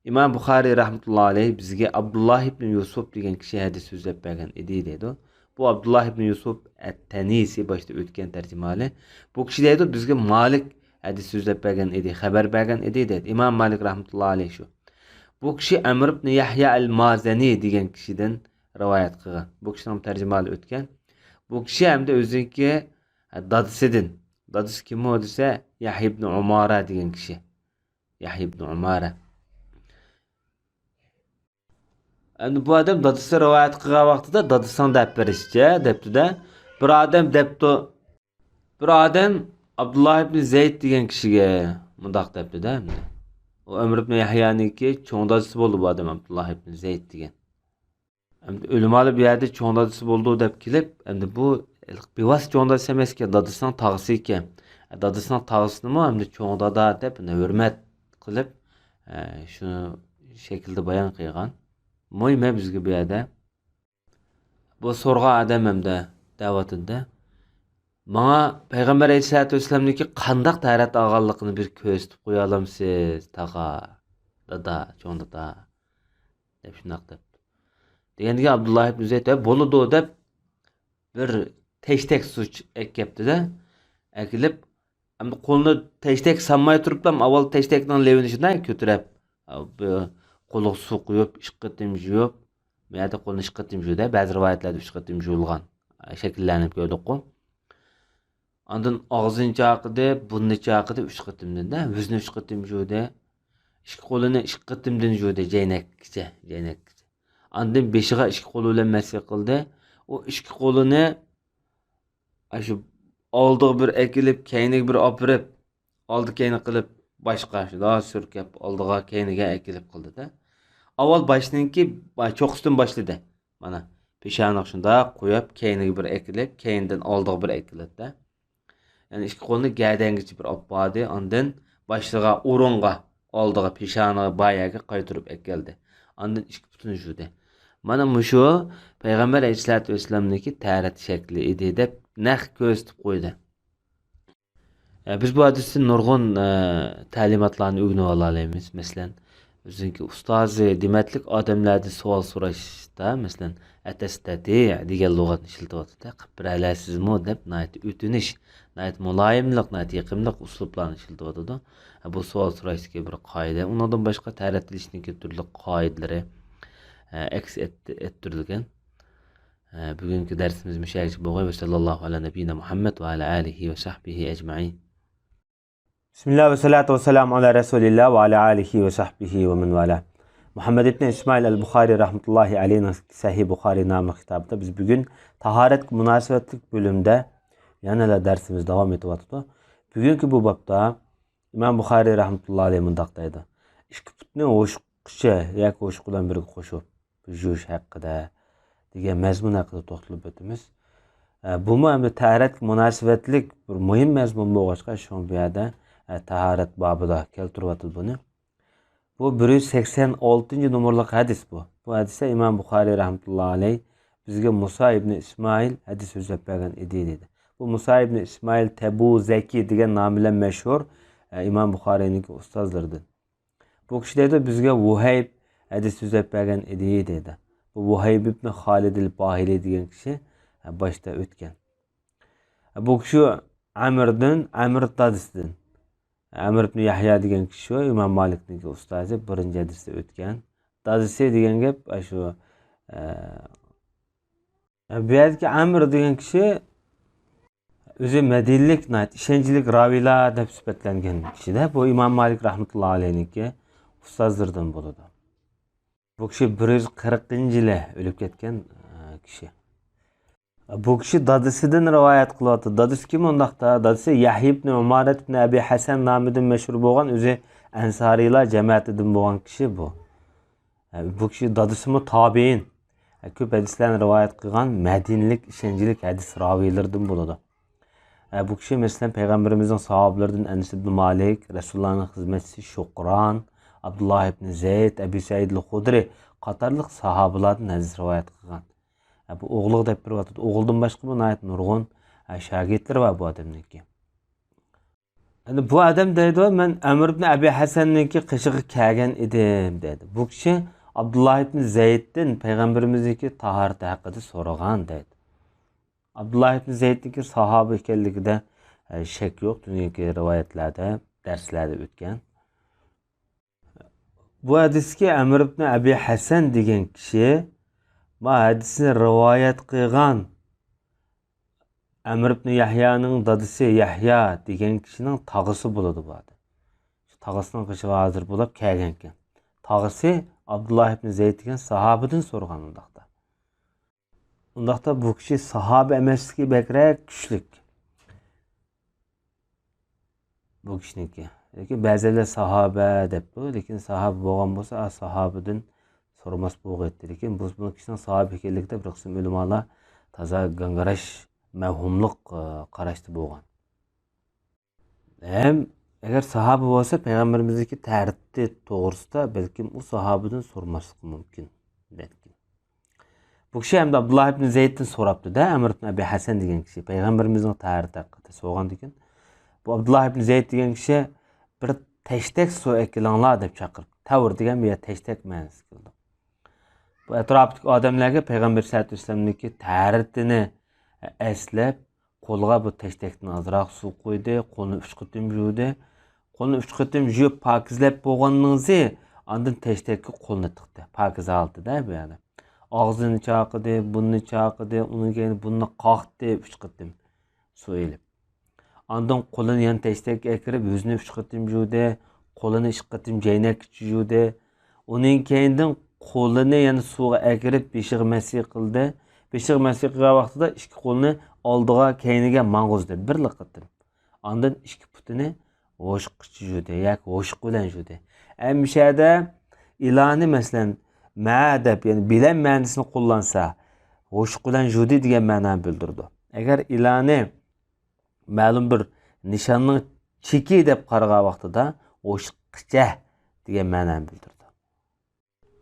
ئىمام بۇخارىي رەھمەتۇللا ئەلەيھ بىزگە ئابدۇللا ئىبن يۈسۈپ دېگەن كىشى ھەدىس سۆزلەپ بەرگەن ئىدى دەيدۇ. بۇ ئابدۇللا ئىبن يۈسۈپ ئەت-تەنىسى باشتا ئۆتكەن تەرجىمىھالى. بۇ كىشى دەيدۇ، بىزگە مالىك ھەدىس سۆزلەپ بەرگەن ئىدى، خەۋەر بەرگەن ئىدى دەيدۇ. ئىمام مالىك رەھمەتۇللا ئەلەيھ شۇ. بۇ كىشى ئەمر ئىبن يەھيا ئەل مازەنى دېگەن كىشىدىن رىۋايەت قىلغان. بۇ كىشىنىڭ تەرجىمىھالى ئۆتكەن. بۇ كىشى ھەمدە ئۆزىنىڭكى دادىسىدىن. دادىسى كىم ئۇ دېسە، يەھيا ئىبن ئۇمارە دېگەن كىشى. يەھيا ئىبن ئۇمارە. ئەمدى بۇ ئادەم دادىسى رىۋايەت قىلغان ۋاقتىدا دادىسىنىڭ دەپ بېرىشىچە دەپتۇ-دە، بىر ئادەم دەپتۇ، بىر ئادەم ئابدۇللا ئىبن زەيد دېگەن كىشىگە مۇنداق دەپتۇ-دە، ئەمدى. ئۇ ئەمر ئىبن يەھيانىڭكى چوڭ دادىسى بولدى بۇ ئادەم، ئابدۇللا ئىبن زەيد دېگەن. ئەمدى ئۆلىمالار بۇ يەردە چوڭ دادىسى بولىدۇ دەپ كېلىپ، ئەمدى بۇ بىۋاسىتە چوڭ دادىسى ئەمەسكەن، دادىسىنىڭ تاغىسى ئىكەن. دادىسىنىڭ تاغىسىنىمۇ ئەمدى چوڭ دادا دەپ ھۆرمەت قىلىپ، شۇ شەكىلدە بايان قىلغان. مۇھىم بىزگە بۇ يەردە بۇ سورىغان ئادەم ھەمدە دەۋاتىدۇ-دە، ماڭا پەيغەمبەر ئەلەيھىسسالاتۇ ۋەسسالامنىڭكى قانداق تەھارەت ئالغانلىقىنى بىر كۆرسىتىپ قويالامسىز، تاغا، دادا، چوڭ دادا؟ دەپ شۇنداق دەپتۇ. دېگەندىكىن ئابدۇللا ئىبن زەيد، «ھە، بولىدۇ» دەپ، بىر تەشتەك سۇ ئەكەپتۇ-دە، ئەكېلىپ، ئەمدى قولىنى تەشتەك سالماي تۇرۇپلا، ئاۋۋال تەشتەكنىڭ لېۋىنى شۇنداق كۆتۈرۈپ، بىر قولىغا سۇ قۇيۇپ، ئىككى قېتىم يۇيۇپ، بۇ يەردە قولىنى ئىككى قېتىم يۇيدى. بەزى رىۋايەتلەردە ئۈچ قېتىم يۇيۇلغان شەكىللەرنى كۆردۇققۇ. ئاندىن ئاغزىنى چايقىدى، بۇرنىنى چايقىدى، ئۈچ قېتىمدىن-دە، يۈزىنى ئۈچ قېتىم يۇدى. ئىككى قولىنى ئىككى قېتىمدىن يۇدى، جەينەككىچە، جەينەككىچە. ئاندىن بېشىغا ئىككى قولى بىلەن مەسح قىلدى. ئۇ ئىككى قولىنى ئاشۇ ئالدىغا بىر ئەكېلىپ، كەينىگە بىر ئاپىرىپ، ئالدى كەينى قىلىپ، باشقا شۇنداق سۈركەپ، ئالدىغا، كەينىگە ئەكېلىپ قىلدى-دە. ئاۋۋال باشنىڭكى، باش، چوققىسىدىن باشلىدى. مانا، پېشانىغا شۇنداق قويۇپ، كەينىگە بىر ئەكېلىپ، كەينىدىن ئالدىغا بىر ئەكېلىدۇ-دە. يەنى ئىككى قولىنى گەدەنگىچە بىر ئاپ باردى، ئاندىن باشلىغان ئورۇنغا، ئالدىغا، پېشانىغا، بايەگە قايتۇرۇپ ئەكەلدى. ئاندىن ئىككى پۇتىنى يۇدى. مانا مۇشۇ پەيغەمبەر ئەلەيھىسسالاتۇ ۋەسسالامنىڭكى تەھارەت شەكلى ئىدى دەپ نەق كۆرسىتىپ قويدى. ئە، بىز بۇ ھەدىستىن نۇرغۇن، ئە، تەلىماتلارنى ئۆگىنىۋالالايمىز. مەسىلەن، ئۆزىنىڭكى ئۇستازى دېمەتلىك ئادەملەردىن سوئال سوراشتا، مەسىلەن، «ئەتەستەتىئ» دېگەن لۇغەتنى ئىشلىتىۋاتىدۇ. «قىلىپ بېرەلەيسىزمۇ؟» دەپ ناھايىتى ئۆتۈنۈش، ناھايىتى مۇلايىملىق، ناھايىتى يېقىملىق ئۇسلۇبلارنى ئىشلىتىۋاتىدۇ. بۇ سوئال سوراشتىكى بىر قائىدە. ئۇنىڭدىن باشقا تەھارەت ئېلىشنىڭكى تۈرلۈك قائىدىلىرى، ئە، ئەكس ئەتتى-، ئەتتۈرۈلگەن. ئە، بۈگۈنكى دەرسىمىز مۇشۇ يەرگىچە بولغاي. ۋە سەللەللاھۇ ئەلا نەبىييىنا مۇھەممەد ۋە ئەلا ئالىھى ۋە سەھبىھى ئەجمەئىن. بىسمىللا ۋە سالاتۇ ۋە سالامۇ ئەلا رەسۇلىللا ۋە ئەلا ئالىھى ۋە سەھبىھى ۋە مەن ۋالا. مۇھەممەد ئىبنى ئىسمائىل ئەل بۇخارى رەھمەتۇللاھى ئەلەيھنىڭ سەھىھ بۇخارى ناملىق كىتابىدا بىز بۈگۈن تاھارەتكە مۇناسىۋەتلىك بۆلۈمدە يەنىلا دەرسىمىز داۋام ئېتىۋاتىدۇ. بۈگۈنكى بۇ بابتا ئىمام بۇخارى رەھمەتۇللاھى ئەلەيھ مۇنداق دەيدۇ: «ئىككى پۇتنى ھوشقىچە ياكى ھوشقا بىلەن بىرگە قوشۇپ يۇيۇش ھەققىدە» دېگەن مەزمۇن ھەققىدە توختىلىپ ئۆتىمىز. ئە، بۇمۇ ئەمدى تاھارەتكە مۇناسىۋەتلىك بىر مۇھىم مەزمۇن بولغاچقا، شۇڭا بۇ يەردە، ئە، تاھارەت بابىدا كەلتۈرۈۋاتىدۇ بۇنى. بۇ بىر يۈز سەكسەن ئالتىنچى نومۇرلۇق ھەدىس بۇ. بۇ ھەدىستە ئىمام بۇخارىي رەھمەتۇللاھى ئەلەيھ بىزگە مۇسا ئىبنى ئىسمائىل ھەدىس سۆزلەپ بەرگەن ئىدى دېدى. بۇ مۇسا ئىبنى ئىسمائىل تەبۇزەكى دېگەن نامى بىلەن مەشھۇر، ئە، ئىمام بۇخارىينىڭكى ئۇستازلىرىدىن. بۇ كىشى دەيدۇ، بىزگە ۋۇھەيب ھەدىس سۆزلەپ بەرگەن ئىدى دەيدۇ. بۇ ۋۇھەيب ئىبنى خالىدىل باھىلى دېگەن كىشى، ئە، باشتا ئۆتكەن. بۇ كىشى ئەمىردىن، ئەمىر دادىسىدىن. ئەمىر ئىبنى يەھيا دېگەن كىشى شۇ ئىمام مالىكنىڭكى ئۇستازى، بىرىنچى ھەدىستە ئۆتكەن. دادىسى دېگەن گەپ، ئە، شۇ، ئە، بۇ يەردىكى ئەمىر دېگەن كىشى ئۆزى مەدىنىلىك، ناھايىتى ئىشەنچلىك راۋىيلار دەپ سۈپەتلەنگەن كىشىدە، بۇ ئىمام مالىك رەھمەتۇللا ئەلەيھنىڭكى ئۇستازلىرىدىن بولىدۇ. بۇ كىشى بىر يۈز قىرىقىنچى يىلى ئۆلۈپ كەتكەن، ئە، كىشى. بۇ كىشى دادىسىدىن رىۋايەت قىلىۋاتىدۇ. دادىسى كىم ئۇنداقتا؟ دادىسى يەھيا ئىبنى ئۇمارەت ئىبنى ئەبى ھەسەن نامىدىن مەشھۇر بولغان، ئۆزى ئەنسارىيلار جەمەتىدىن بولغان كىشى بۇ. ئە، بۇ كىشى دادىسىمۇ تابىئىن. ئە، كۆپ ھەدىسلەرنى رىۋايەت قىلغان مەدىنىلىك، ئىشەنچلىك ھەدىس راۋىيلىرىدىن بولىدۇ. ئە، بۇ كىشى، مەسىلەن، پەيغەمبىرىمىزنىڭ ساھابىلىرىدىن ئەنەس ئىبنى مالىك، رەسۇلۇللانىڭ خىزمەتچىسى شۇقران، ئابدۇللا ئىبنى زەيد، ئەبۇ سەئىدىل خۇدرى قاتارلىق ساھابىلاردىن ھەدىس رىۋايەت قىلغان. ئە، بۇ ئوغلىغا دەپ بېرىۋاتىدۇ. ئوغلىدىن باشقىمۇ ناھايىتى نۇرغۇن، ئە، شاگىرتلىرى بار بۇ ئادەمنىڭكى. ئەمدى بۇ ئادەم دەيدۇ، مەن ئەمر ئىبنى ئەبى ھەسەننىڭكى قېشىغا كەلگەن ئىدىم، دەيدۇ. بۇ كىشى ئابدۇللا ئىبنى زەيدتىن پەيغەمبىرىمىزنىڭكى تاھارىتى ھەققىدە سورىغان، دەيدۇ. ئابدۇللا ئىبنى زەيدنىڭكى ساھابە ئىكەنلىكىدە، ئە، شەك يوق، دۇنيادىكى رىۋايەتلەردە، دەرسلەردە ئۆتكەن. بۇ ھەدىستىكى ئەمر ئىبنى ئەبى ھەسەن دېگەن كىشى، ما ھەدىسنى رىۋايەت قىلغان ئەمر ئىبنى يەھيانىڭ دادىسى يەھيا دېگەن كىشىنىڭ تاغىسى بولىدۇ بۇ ئادەم. شۇ تاغىسىنىڭ قېشىغا ھازىر بولاپ كەلگەنكەن. تاغىسى ئابدۇللا ئىبنى زەيد دېگەن ساھابىدىن سورىغان ئۇنداقتا. ئۇنداقتا بۇ كىشى ساھابە ئەمەسلىكى بەكرەك كۈچلۈك. بۇ كىشىنىڭكى. لېكىن بەزىلەر ساھابە دەپتۇ. لېكىن ساھابە بولغان بولسا، ئا، ساھابىدىن سورىماس بولغىيتتى. لېكىن بۇ، بۇ كىشىنىڭ ساھابە ئىكەنلىكىدە بىر قىسىم ئۆلىمالار تازا گاڭگىراش، مەۋھۇملۇق، ئا، قاراشتا بولغان. ھەم ئەگەر ساھابە بولسا، پەيغەمبىرىمىزنىڭكى تەرىتى توغرىسىدا بەلكىم ئۇ ساھابىدىن سورىماسلىقى مۇمكىن. بەلكىم. بۇ كىشى ئەمدى ئابدۇللا ئىبنى زەيدتىن سوراپتۇ-دە، ئەمر ئىبنى ئەبى ھەسەن دېگەن كىشى پەيغەمبىرىمىزنىڭ تەھارىتى ھەققىدە سورىغاندىكىن، بۇ ئابدۇللا ئىبنى زەيد دېگەن كىشى بىر تەشتەك سۇ ئەكېلىڭلار دەپ چاقىرىپ، تەۋر دېگەن بۇ يەر تەشتەك مەنىسىگە كېلىدۇ. بۇ ئەتراپتىكى ئادەملەرگە پەيغەمبەر سەللەللاھۇ ئەلەيھى ۋەسەللەمنىڭكى تەھارىتىنى ئەسلەپ، قولىغا بۇ تەشتەكتىن ئازراق سۇ قۇيدى، قولىنى ئۈچ قېتىم يۇدى. قولىنى ئۈچ قېتىم يۇيۇپ پاكىزلەپ بولغاندىن كېيىن ئاندىن تەشتەككە قولىنى تىقتى. پاكىز ھالىتىدە بۇ يەردە. ئاغزىنى چاقىدى، بۇرنىنى چاقىدى، ئۇنىڭ كەينىدىن بۇرنىنى قاقتى ئۈچ قېتىم سۇ ئېلىپ. ئاندىن قولىنى يەنە تەشتەككە ئەكىرىپ، يۈزىنى ئۈچ قېتىم يۇدى، قولىنى ئىككى قېتىم جەينەككىچە يۇدى. ئۇنىڭ كەينىدىن قولىنى يەنە سۇغا ئەكىرىپ، بېشىغا مەسىھ قىلدى. بېشىغا مەسىھ قىلغان ۋاقتىدا ئىككى قولىنى ئالدىغا، كەينىگە ماڭغۇزدى بىرلا قېتىم. ئاندىن ئىككى پۇتىنى ھوشۇققىچە يۇدى ياكى ھوشۇق بىلەن يۇدى. ئەمما مۇشۇ يەردە ئىلانى، مەسىلەن، مە دەپ، يەنى بىلەن مەنىسىنى قوللانسا، ھوشۇق بىلەن يۇدى دېگەن مەنانى بىلدۈرىدۇ. ئەگەر ئىلانى مەلۇم بىر نىشاننىڭ چېكى دەپ قارىغان ۋاقتىدا، ھوشۇققىچە دېگەن مەنانى بىلدۈرىدۇ.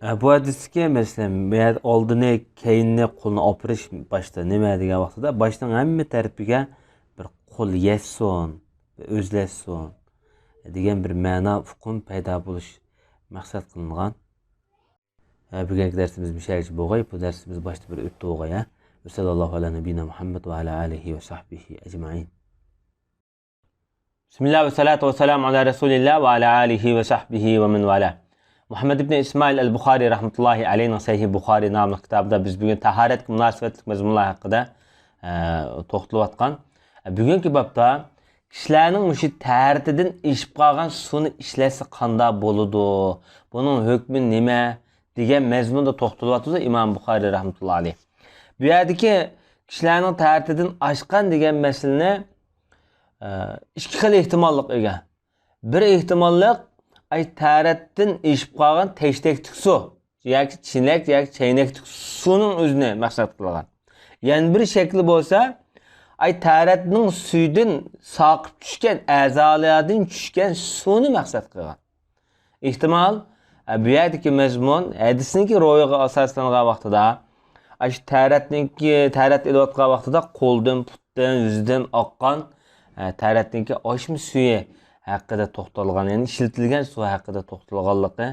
ئە، بۇ ھەدىستىكى، مەسىلەن، بۇ يەردە ئالدىنى، كەينىنى، قولنى ئاپىرىش باشتا نېمە دېگەن ۋاقتىدا، باشنىڭ ھەممە تەرىپىگە بىر قول يەتسۇن، بىر ئۆزلەشسۇن دېگەن بىر مەنا، ئۇقۇم پەيدا بولۇش مەقسەت قىلىنغان. ئە، بۈگۈنكى دەرسىمىز مۇشۇ يەرگىچە بولغاي. بۇ دەرسىمىز باشتا بىر ئۆتتى بولغاي، ھە. ۋەسەللاللاھۇ ئەلا نەبىينا مۇھەممەد ۋە ئەلا ئالىھى ۋە سەھبىھى ئەجمەئىن. بىسمىللا ۋە سالاتۇ ۋە سالامۇ ئالا رەسۇلىللا ۋە ئالا ئالىھى ۋە سەھبىھى ۋە مەن ۋالا. مۇھەممەد ئىبنى ئىسمائىل ئەل بۇخارى رەھمەتۇللاھى ئەلەيھنىڭ سەھىھ بۇخارى ناملىق كىتابىدا بىز بۈگۈن تاھارەتكە مۇناسىۋەتلىك مەزمۇنلار ھەققىدە، ئە، توختىلىۋاتقان. بۈگۈنكى بابتا كىشىلەرنىڭ مۇشۇ تەرىتىدىن ئېشىپ قالغان سۇنى ئىشلەتسە قانداق بولىدۇ؟ بۇنىڭ ھۆكمى نېمە؟ دېگەن مەزمۇندا توختىلىۋاتىدۇ ئىمام بۇخارى رەھمەتۇللا ئەلەيھ. بۇ يەردىكى كىشىلەرنىڭ تەرىتىدىن ئاشقان دېگەن مەسىلىنى، ئە، ئىككى خىل ئېھتىماللىققا ئىگە. بىر ئېھتىماللىق، ئاي، تەرەتتىن ئېشىپ قالغان تەشتەكتىك سۇ ياكى چىنەك ياكى چەينەكتىك سۇنىڭ ئۆزىنى مەقسەت قىلغان. يەنە بىر شەكلى بولسا، ئاي، تەرەتنىڭ سۈيىدىن ساقىپ چۈشكەن، ئەزالىرىدىن چۈشكەن سۇنى مەقسەت قىلغان. ئېھتىمال، ئە، بۇ يەردىكى مەزمۇن ھەدىسنىڭكى روھىغا ئاساسلانغان ۋاقتىدا، ئاشۇ تەرەتنىڭكى، تەرەت ئېلىۋاتقان ۋاقتىدا قولدىن، پۇتتىن، يۈزدىن ئاققان، ئە، تەرەتنىڭكى ئاشما سۈيى ھەققىدە توختالغان، يەنى ئىشلىتىلگەن سۇ ھەققىدە توختالغانلىقى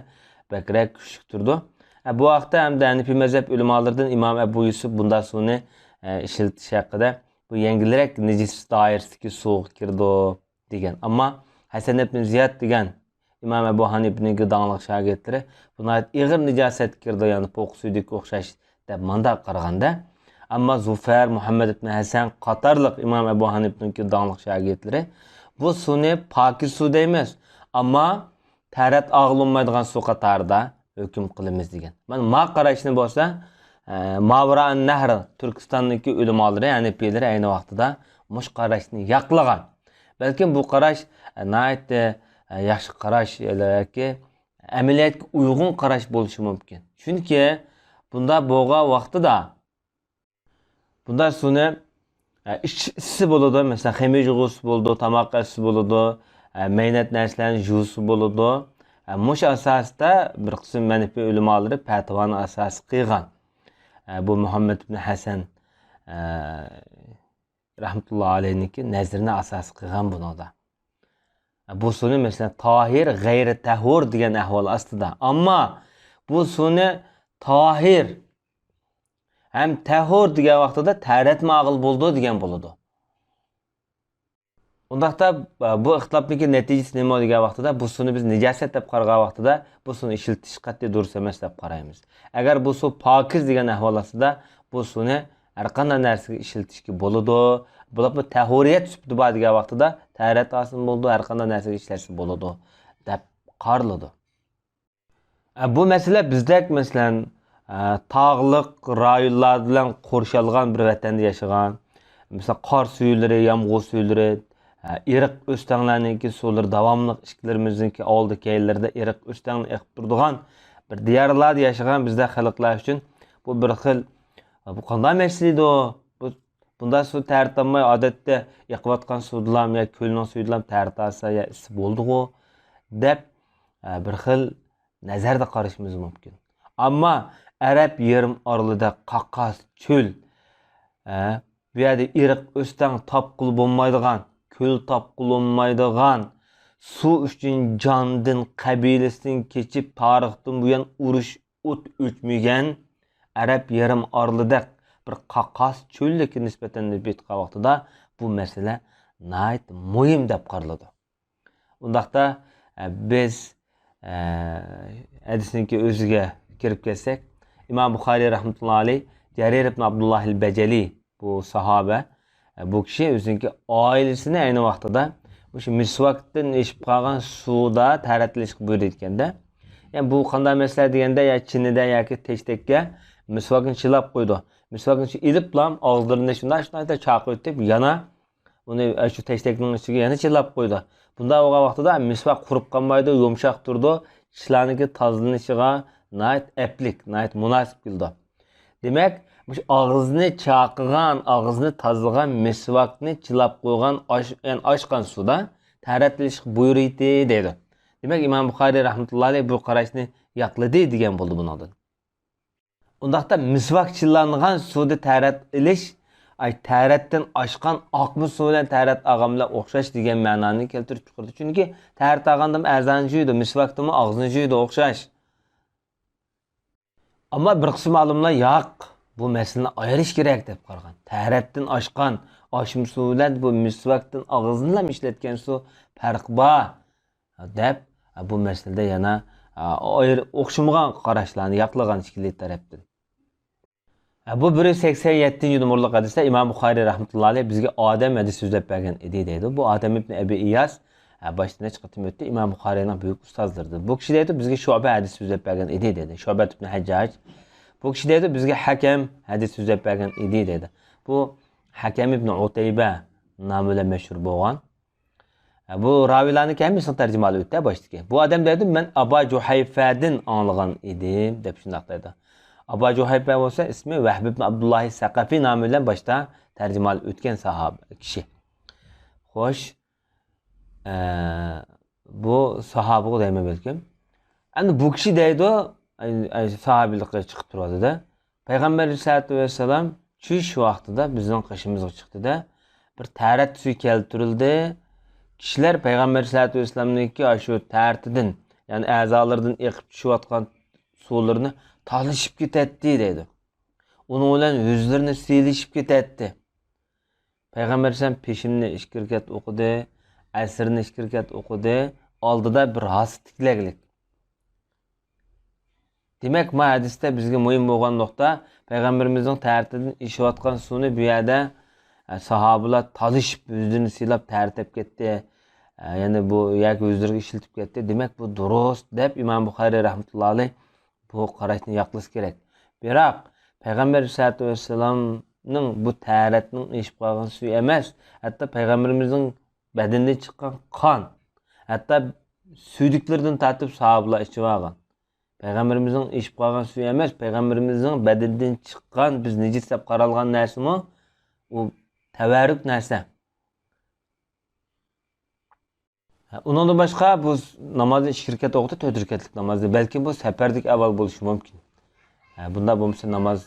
بەكرەك كۈچلۈك تۇرىدۇ. ئە، بۇ ھەقتە ھەمدە ھەنىپىي مەزھەپ ئۆلىمالىرىدىن ئىمام ئەبۇ يۈسۈپ بۇنداق سۇنى، ئە، ئىشلىتىش ھەققىدە، بۇ يەڭگىلرەك نىجىس دائىرىسىدىكى سۇغا كىرىدۇ، دېگەن. ئەمما ھەسەن ئىبن زىياد دېگەن ئىمام ئەبۇ ھەنىپىنىڭكى داڭلىق شاگىرتلىرى بۇ ناھايىتى ئېغىر نىجاسەتكە كىرىدۇ، يەنى پوقۇس سۈيىدىكى ئوخشاش، دەپ مانداق قارىغاندا، ئەمما زۇفەر، مۇھەممەد ئىبن ھەسەن قاتارلىق ئىمام ئەبۇ ھەنىپىنىڭكى داڭلىق شاگىرتلىرى بۇ سۇنى پاكىز سۇ دەيمىز، ئەمما تەرەت ئاغلىنمايدىغان سۇ قاتارىدا ھۆكۈم قىلىمىز دېگەن. مانا ما قاراشنى بولسا، ئە، ماۋرائان نەھر تۈركىستاننىڭكى ئۆلىمالىرى، ھەنىپىيلىرى ئەينى ۋاقتىدا مۇشۇ قاراشنى ياقلىغان. بەلكىم بۇ قاراش، ئە، ناھايىتى، ئە، ياخشى قاراش ياكى ئەمەلىيەتكە ئۇيغۇن قاراش بولۇشى مۇمكىن. چۈنكى بۇنداق بولغان ۋاقتىدا بۇنداق سۇنى، ئە، ئىچ-، ئىچسە بولىدۇ. مەسىلەن، خېمىر يۇغۇسى بولىدۇ، تاماق ئەتسە بولىدۇ، ئە، مەينەت نەرسىلەرنى يۇسا بولىدۇ. ئە، مۇشۇ ئاساستا بىر قىسىم ھەنىپىي ئۆلىمالىرى پەتىۋانى ئاساس قىلغان. ئە، بۇ مۇھەممەد ئىبن ھەسەن، ئە، رەھمەتۇللا ئەلەيھنىڭكى نەزىرىنى ئاساس قىلغان بۇنىڭدا. بۇ سۇنى، مەسىلەن، تاھىر، غەيرى تەھۇر دېگەن ئەھۋال ئاستىدا. ئەمما بۇ سۇنى تاھىر ھەم تەھۇر دېگەن ۋاقتىدا تەرەتمۇ ئاغىلى بولىدۇ دېگەن بولىدۇ. ئۇنداقتا، بۇ ئىختىلاپنىڭكى نەتىجىسى نېمە دېگەن ۋاقتىدا، بۇ سۇنى بىز نىجاسەت دەپ قارىغان ۋاقتىدا، بۇ سۇنى ئىشلىتىش قەتئىي دۇرۇس ئەمەس دەپ قارايمىز. ئەگەر بۇ سۇ پاكىز دېگەن ئەھۋال ئاستىدا، بۇ سۇنى ھەر قانداق نەرسىگە ئىشلىتىشكە بولىدۇ. بولۇپمۇ تەھۇرىيەت سۈپىتى بار دېگەن ۋاقتىدا، تەھارەت ھاسىل بولىدۇ، ھەر قانداق نەرسىگە ئىشلەتسە بولىدۇ، دەپ قارىلىدۇ. ئە، بۇ مەسىلە بىزدەك، مەسىلەن، ئە، تاغلىق رايونلار بىلەن قورشالغان بىر ۋەتەندە ياشىغان، مەسىلەن، قار سۈيلىرى، يامغۇر سۈيلىرى، ئە، ئېرىق ئۆستەڭلەرنىڭكى سۇلىرى داۋاملىق ئىشىكلىرىمىزنىڭكى ئالدى كەينىلىرىدە ئېرىق ئۆستەڭ ئېقىپ تۇرىدىغان بىر دىيارلاردا ياشىغان بىزدەك خەلقلەر ئۈچۈن بۇ بىر خىل، بۇ قانداق مەسىلە ئىدۇ؟ بۇ، بۇنداق سۇ تەرىتالماي، ئادەتتە ئېقىۋاتقان سۇدىلام يا كۆلنىڭ سۈيىدىلام تەرىتالسا يا ئىچسە بولىدىغۇ، دەپ، ئە، بىر خىل نەزەردە قارىشىمىز مۇمكىن. ئەمما ئەرەب يېرىم ئارىلىدا قاقاس چۆل، ئە، بۇ يەردە ئېرىق ئۆستەڭ تاپقىلى بولمايدىغان، كۆل تاپقىلى بولمايدىغان، سۇ ئۈچۈن جاندىن، قەبىلىسىدىن كېچىپ، تارىختىن بۇيان ئۇرۇش، ئوت ئۆچمىگەن ئەرەب يېرىم ئارىلىدەك بىر قاقاس چۆللۈككە نىسبەتەن نېرى بېيىتقان ۋاقتىدا بۇ مەسىلە ناھايىتى مۇھىم دەپ قارىلىدۇ. ئۇنداقتا، ئە، بىز، ئە، ھەدىسنىڭكى ئۆزىگە كىرىپ كەتسەك، ئىمام بۇخارىي رەھمەتۇللاھى ئەلەيھ، جەرىر ئىبن ئابدۇللاھىل بەجەلى، بۇ ساھابە، ئە، بۇ كىشى ئۆزىنىڭكى ئائىلىسىنى ئەينى ۋاقتىدا مۇشۇ مىسۋاكتىن ئېشىپ قالغان سۇدا تەھارەتلىنىشقا بۇيرۇيدىكەن-دە. يەنى بۇ قانداق مەسىلە دېگەندە، يا چىنىدە ياكى تەشتەككە مىسۋاكنى چىلاپ قويىدۇ. مىسۋاكنى ئېلىپلا ئاغزىلىرىنى شۇنداق، شۇنداق چاقىۋېتىپ، يەنە ئۇنى شۇ تەشتەكنىڭ ئىچىگە يەنە چىلاپ قويىدۇ. بۇنداق بولغان ۋاقتىدا مىسۋاك قۇرۇپ قالمايدۇ، يۇمشاق تۇرىدۇ. چىشلارنىڭكى تازىلىنىشىغا ناھايىتى ئەپلىك، ناھايىتى مۇناسىپ كېلىدۇ. دېمەك، مۇشۇ ئاغزىنى چاقىغان، ئاغزىنى تازىلىغان مىسۋاكنى چىلاپ قويغان ئاش-، يەنى ئاشقان سۇدا تەھارەتلىنىشقا بۇيرۇيتتى دەيدۇ. دېمەك، ئىمام بۇخارىي رەھمەتۇللاھى ئەلەيھ بۇ قاراشنى ياقلىدى دېگەن بولدى بۇنىڭدىن. ئۇنداقتا مىسۋاك چىلانغان سۇدا تەھارەت ئېلىش، ئاي، تەھارەتتىن ئاشقان ئاقما سۇ بىلەن تەھارەت ئالغان بىلەن ئوخشاش دېگەن مەنانى كەلتۈرۈپ چىقىرىدۇ. چۈنكى تەھارەت ئالغاندىمۇ ئەزانى جۇيىدۇ، مىسۋاكتىمۇ ئاغزىنى جۇيىدۇ، ئوخشاش. ئەمما بىر قىسىم ئالىملار ياق، بۇ مەسىلىنى ئايرىش كېرەك دەپ قارىغان. تەھارەتتىن ئاشقان ئاشما سۇ بىلەن بۇ مىسۋاكتىن ئاغزىنىلا ئىشلەتكەن سۇ پەرقى بار دەپ، بۇ مەسىلىدە يەنە ئايرى-، ئوخشىمىغان قاراشلارنى ياقلىغان ئىككىلى تەرەپتىن. بۇ بىر يۈز سەكسەن يەتتىنچى نومۇرلۇق ھەدىستە ئىمام بۇخارىي رەھمەتۇللاھى ئەلەيھ بىزگە ئادەم ھەدىس سۆزلەپ بەرگەن ئىدى دەيدۇ. بۇ ئادەم ئىبنى ئەبى ئىياس، باشتا نەچچە قېتىم ئۆتتى، ئىمام بۇخارىينىڭ بۈيۈك ئۇستازلىرىدىن. بۇ كىشى دەيدۇ، بىزگە شۇبە ھەدىس سۆزلەپ بەرگەن ئىدى دەيدۇ. شۇبە ئىبنى ھەججاج. بۇ كىشى دەيدۇ، بىزگە ھەكەم ھەدىس سۆزلەپ بەرگەن ئىدى دەيدۇ. بۇ ھەكەم ئىبنى ئۇتەيبە نامى بىلەن مەشھۇر بولغان. بۇ راۋىيلارنىڭكى ھەممىسىنىڭ تەرجىمىھالى ئۆتتى باشتىكى. بۇ ئادەم دەيدۇ، مەن ئابا جۇھەيفەدىن ئاڭلىغان ئىدىم دەپ شۇنداق دەيدۇ. ئابا جۇھەيفە بولسا ئىسمى ۋەھب ئىبن ئابدۇللاھى سەقەفى نامى بىلەن باشتا تەرجىمىھالى ئۆتكەن ساھابە كىشى. خوش، ئە، بۇ ساھابىغۇ دەيمەن بەلكىم. ئەمدى بۇ كىشى دەيدۇ، ئەي، ئەي، ساھابىلىققا چىقىپ تۇرۇۋاتىدۇ. پەيغەمبەر ئەلەيھىسسالاتۇ ۋەسسالام چۈش ۋاقتىدا بىزنىڭ قېشىمىزغا چىقتىدە، بىر تەرەت سۈيى كەلتۈرۈلدى. كىشىلەر پەيغەمبەر ئەلەيھىسسالاتۇ ۋەسسالامنىڭكى ئاشۇ تەرىتىدىن، يەنى ئەزالىرىدىن ئېقىپ چۈشۈۋاتقان سۇلىرىنى تالىشىپ كېتەتتى دەيدۇ. ئۇنىڭ بىلەن يۈزلىرىنى سىيلىشىپ كېتەتتى. پەيغەمبەر ئەلەيھىسسالام پېشىمنى ئىككى رەكەت ئوقۇدى، ئەسىرنى ئىككى رەكەت ئوقۇدى، ئالدىدا بىر ھاسا تىكلەكلىك. دېمەك، ما ھەدىستە بىزگە مۇھىم بولغان نۇقتا، پەيغەمبىرىمىزنىڭ تەرىتىدىن ئېشىۋاتقان سۇنى بۇ يەردە، ئە، ساھابىلار تالىشىپ، يۈزلىرىنى سىيلاپ تەرىتەپ كەتتى. ئە، يەنى بۇ ياكى يۈزلىرىگە ئىشلىتىپ كەتتى. دېمەك، بۇ دۇرۇس، دەپ ئىمام بۇخارىي رەھمەتۇللا ئەلەيھ بۇ قاراشنى ياقلىسا كېرەك. بىراق، پەيغەمبەر ئەلەيھىسسالاتۇ ۋەسسالامنىڭ بۇ تەرەتنىڭ ئېشىپ قالغان سۈيى ئەمەس، ھەتتا پەيغەمبىرىمىزنىڭ بەدىنىدىن چىققان قان، ھەتتا سۈيدۈكلىرىدىن تارتىپ ساھابىلار ئىچىۋالغان. پەيغەمبىرىمىزنىڭ ئېشىپ قالغان سۈيى ئەمەس، پەيغەمبىرىمىزنىڭ بەدىنىدىن چىققان، بىز نىجىس دەپ قارالغان نەرسىمۇ، ئۇ تەۋەررۈك نەرسە. ھە، ئۇنىڭدىن باشقا بۇ نامازنى ئىككى رەكەت ئوقۇدى، تۆت رەكەتلىك نامازنى. بەلكىم بۇ سەپەردىكى ئەھۋال بولۇشى مۇمكىن. ھە، بۇنداق بولمىسا ناماز،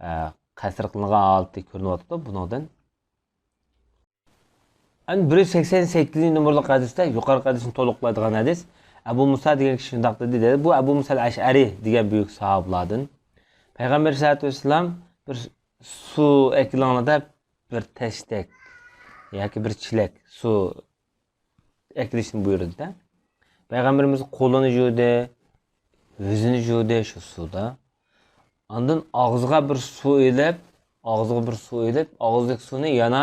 ھە، قەسىر قىلىنغان ھالىتى كۆرۈنۈۋاتىدۇ بۇنىڭدىن. ئەمدى بىر يۈز سەكسەن سەككىزىنچى نومۇرلۇق ھەدىستە يۇقىرىقى ھەدىسنى تولۇقلايدىغان ھەدىس. ئەبۇ مۇسا دېگەن كىشى شۇنداق دېدى، دېدى. بۇ ئەبۇ مۇسا ئەشئەرى دېگەن بۈيۈك ساھابىلاردىن. پەيغەمبەر ئەلەيھىسسالاتۇ ۋەسسالام بىر سۇ ئەكېلىڭلار دەپ بىر تەشتەك ياكى بىر چېلەك سۇ ئەكېلىشنى بۇيرۇدى-دە. پەيغەمبىرىمىز قولىنى يۇدى، يۈزىنى يۇدى شۇ سۇدا. ئاندىن ئاغزىغا بىر سۇ ئېلىپ، ئاغزىغا بىر سۇ ئېلىپ، ئاغزىدىكى سۇنى يەنە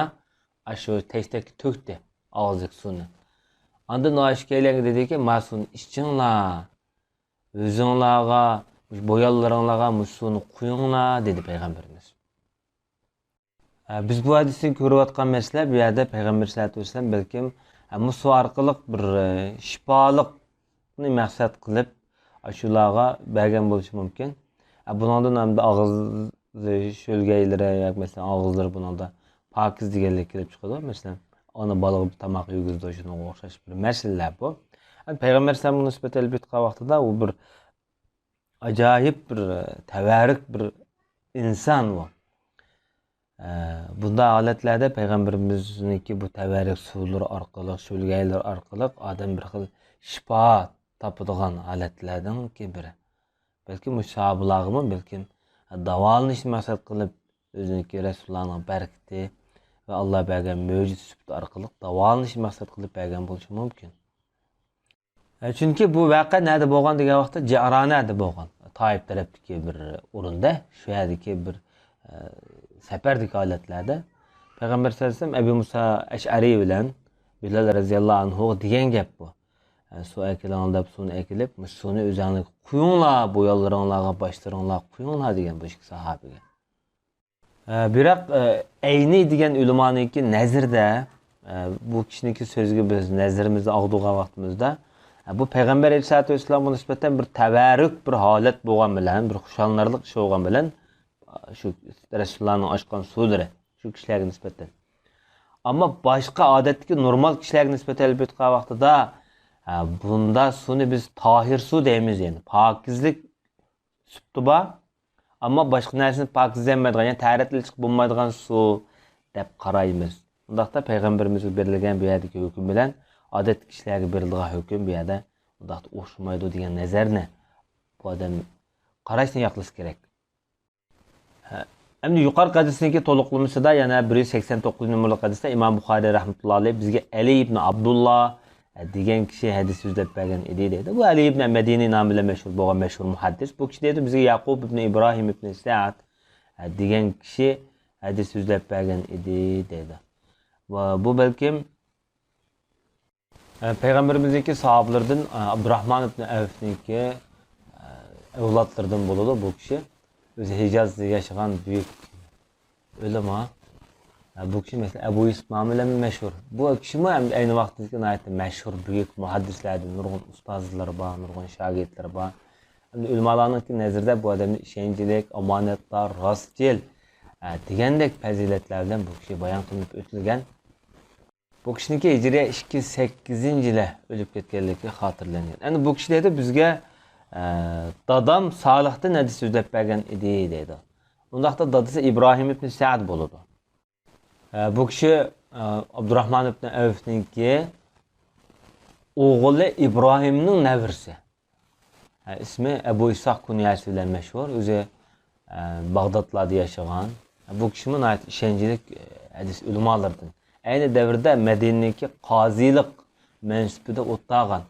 ئاشۇ تەشتەككە تۆكتى، ئاغزىدىكى سۇنى. ئاندىن ئىككىيلەنگە دېدىكى، ما سۇنى ئىچىڭلار، يۈزۈڭلارغا، بويۇنلىرىڭلارغا مۇشۇ سۇنى قۇيۇڭلار، دېدى پەيغەمبىرىمىز. ئە، بىز بۇ ھەدىستىن كۆرۈۋاتقان مەسىلە، بۇ يەردە پەيغەمبەر سەللەللاھۇ ئەلەيھى ۋەسەللەم بەلكىم، ئە، مۇشۇ ئارقىلىق بىر، ئە، شىپالىقنى مەقسەت قىلىپ، ئاشۇلارغا بەرگەن بولۇشى مۇمكىن. ئە، بۇنىڭدىن ئەمدى ئاغزى شۆلگەيلىرى ياكى مەسىلەن، ئاغزىلىرى بۇنىڭدا پاكىز دېگەنلىك كېلىپ چىقىدۇ. مەسىلەن، ئانا بالىغا بىر تاماق يېگۈزىدۇ، شۇنىڭغا ئوخشاش بىر مەسىلىلەر بۇ. ئەمدى پەيغەمبەر ئەلەيھىسسالامغا نىسبەت ئېلىپ ئېيتقان ۋاقتىدا، ئۇ بىر ئاجايىپ بىر، تەۋەررۈك بىر ئىنسان ئۇ. ئە، بۇنداق ھالەتلەردە پەيغەمبىرىمىزنىڭكى بۇ تەۋەررۈك سۇلىرى ئارقىلىق، شۆلگەيلىرى ئارقىلىق ئادەم بىر خىل شىپا تاپىدىغان ھالەتلەرنىڭكى بىرى. بەلكىم مۇشۇ ساھابىلارغىمۇ بەلكىم داۋالىنىشنى مەقسەت قىلىپ، ئۆزىنىڭكى رەسۇلۇللانىڭ بەرىكىتى ۋە ئاللا بەرگەن مۆجىزە سۈپىتى ئارقىلىق داۋالىنىشنى مەقسەت قىلىپ بەرگەن بولۇشى مۇمكىن. ئە، چۈنكى بۇ ۋەقە نەدە بولغان دېگەن ۋاقىتتا، جەئرانەدە بولغان. تائىپ تەرەپتىكى بىر ئورۇندا، شۇ يەردىكى بىر، ئە، سەپەردىكى ھالەتلەردە پەيغەمبەر سەللەللاھۇ ئەلەيھى ۋەسەللەم ئەبۇ مۇسا ئەشئەرى بىلەن بىلال رەزىياللاھۇ ئەنھۇغا دېگەن گەپ بۇ. ئە، سۇ ئەكېلىڭلار دەپ سۇنى ئەكېلىپ، مۇشۇ سۇنى ئۆزەڭلارگە قۇيۇڭلار، بويانلىرىڭلارغا، باشلىرىڭلارغا قۇيۇڭلار دېگەن بۇ ئىككى ساھابىگە. ئە، بىراق، ئە، ئەينى دېگەن ئۆلىمانىڭكى نەزىرىدە، ئە، بۇ كىشىنىڭكى سۆزىگە بىز نەزىرىمىزنى ئاغدۇرغان ۋاقتىمىزدا، ئە، بۇ پەيغەمبەر ئەلەيھىسسالاتۇ ۋەسسالامغا نىسبەتەن بىر تەۋەررۈك بىر ھالەت بولغان بىلەن، بىر خۇشاللىنارلىق ئىش بولغان بىلەن، شۇ رەسۇلۇللانىڭ ئاچقان سۇلىرى شۇ كىشىلەرگە نىسبەتەن. ئەمما باشقا ئادەتتىكى نورمال كىشىلەرگە نىسبەتەن ئېلىپ ئېيتقان ۋاقتىدا، ئە، بۇندا سۇنى بىز تاھىر سۇ دەيمىز، يەنى پاكىزلىك سۈپىتى بار. ئەمما باشقا نەرسىنى پاكىز دېيەلمەيدىغان، يەنى تەھارەتلىك چىقىپ بولمايدىغان سۇ دەپ قارايمىز. ئۇنداقتا پەيغەمبىرىمىزگە بېرىلگەن بۇ يەردىكى ھۆكۈم بىلەن ئادەتتىكى كىشىلەرگە بېرىلىدىغان ھۆكۈم بۇ يەردە ئۇنداقتا ئوخشىمايدۇ دېگەن نەزەرنى بۇ ئادەم قاراشنى ياقلىسا كېرەك. ھە، ئەمدى يۇقىرىقى ھەدىسنىڭكى تولۇقلىمىسىدا يەنە بىر يۈز سەكسەن توققۇزىنچى نومۇرلۇق ھەدىستە ئىمام بۇخارىي رەھمەتۇللا ئەلەيھ بىزگە ئەلى ئىبن ئابدۇللا دېگەن كىشى ھەدىس سۆزلەپ بەرگەن ئىدى دەيدۇ. بۇ ئەلى ئىبن مەدىنى نامى بىلەن مەشھۇر بولغان مەشھۇر مۇھەددىس. بۇ كىشى دەيدۇ، بىزگە يەقۇب ئىبن ئىبراھىم ئىبن سەئد دېگەن كىشى ھەدىس سۆزلەپ بەرگەن ئىدى دەيدۇ. ۋە بۇ بەلكىم ئە، پەيغەمبىرىمىزنىڭكى ساھابىلىرىدىن، ئە، ئابدۇراھمان ئىبن ئەۋفنىڭكى، ئە، ئەۋلادلىرىدىن بولىدۇ بۇ كىشى. ئۆزى ھىجازدا ياشىغان بۈيۈك ئۆلىما. ئە، بۇ كىشى، مەسىلەن، ئەبۇ يۈسۈپ نامى بىلەن مەشھۇر. بۇ كىشىمۇ ئەينى ۋاقىتتىكى ناھايىتى مەشھۇر بۈيۈك مۇھەددىسلەردىن، نۇرغۇن ئۇستازلىرى بار، نۇرغۇن شاگىرتلىرى بار. ئەمدى ئۆلىمالارنىڭكى نەزىرىدە بۇ ئادەمنى ئىشەنچلىك، ئامانەتدار، راستچىل، ئە، دېگەندەك پەزىلەتلەر بىلەن بۇ كىشى بايان قىلىنىپ ئۆتۈلگەن. بۇ كىشىنىڭكى ھىجرىيە ئىككى يۈز سەككىزىنچى يىلى ئۆلۈپ كەتكەنلىكى خاتىرىلەنگەن. ئەمدى بۇ كىشى دەيدۇ، بىزگە، ئە، دادام سالىھتىن ھەدىس سۆزلەپ بەرگەن ئىدى دەيدۇ. ئۇنداقتا دادىسى ئىبراھىم ئىبن سەئد بولىدۇ. ئە، بۇ كىشى، ئە، ئابدۇراھمان ئىبن ئەۋفنىڭكى ئوغلى ئىبراھىمنىڭ نەۋرىسى. ئىسمى ئەبۇ ئىسھاق، كۇنيەسى بىلەن مەشھۇر. ئۆزى، ئە، باغدادلاردا ياشىغان. بۇ كىشىمۇ ناھايىتى ئىشەنچلىك، ئە، ھەدىس ئۆلىمالىرىدىن. ئەينى دەۋردە مەدىنىدىكى قازىلىق مەنسىپىدە ئولتۇرغان.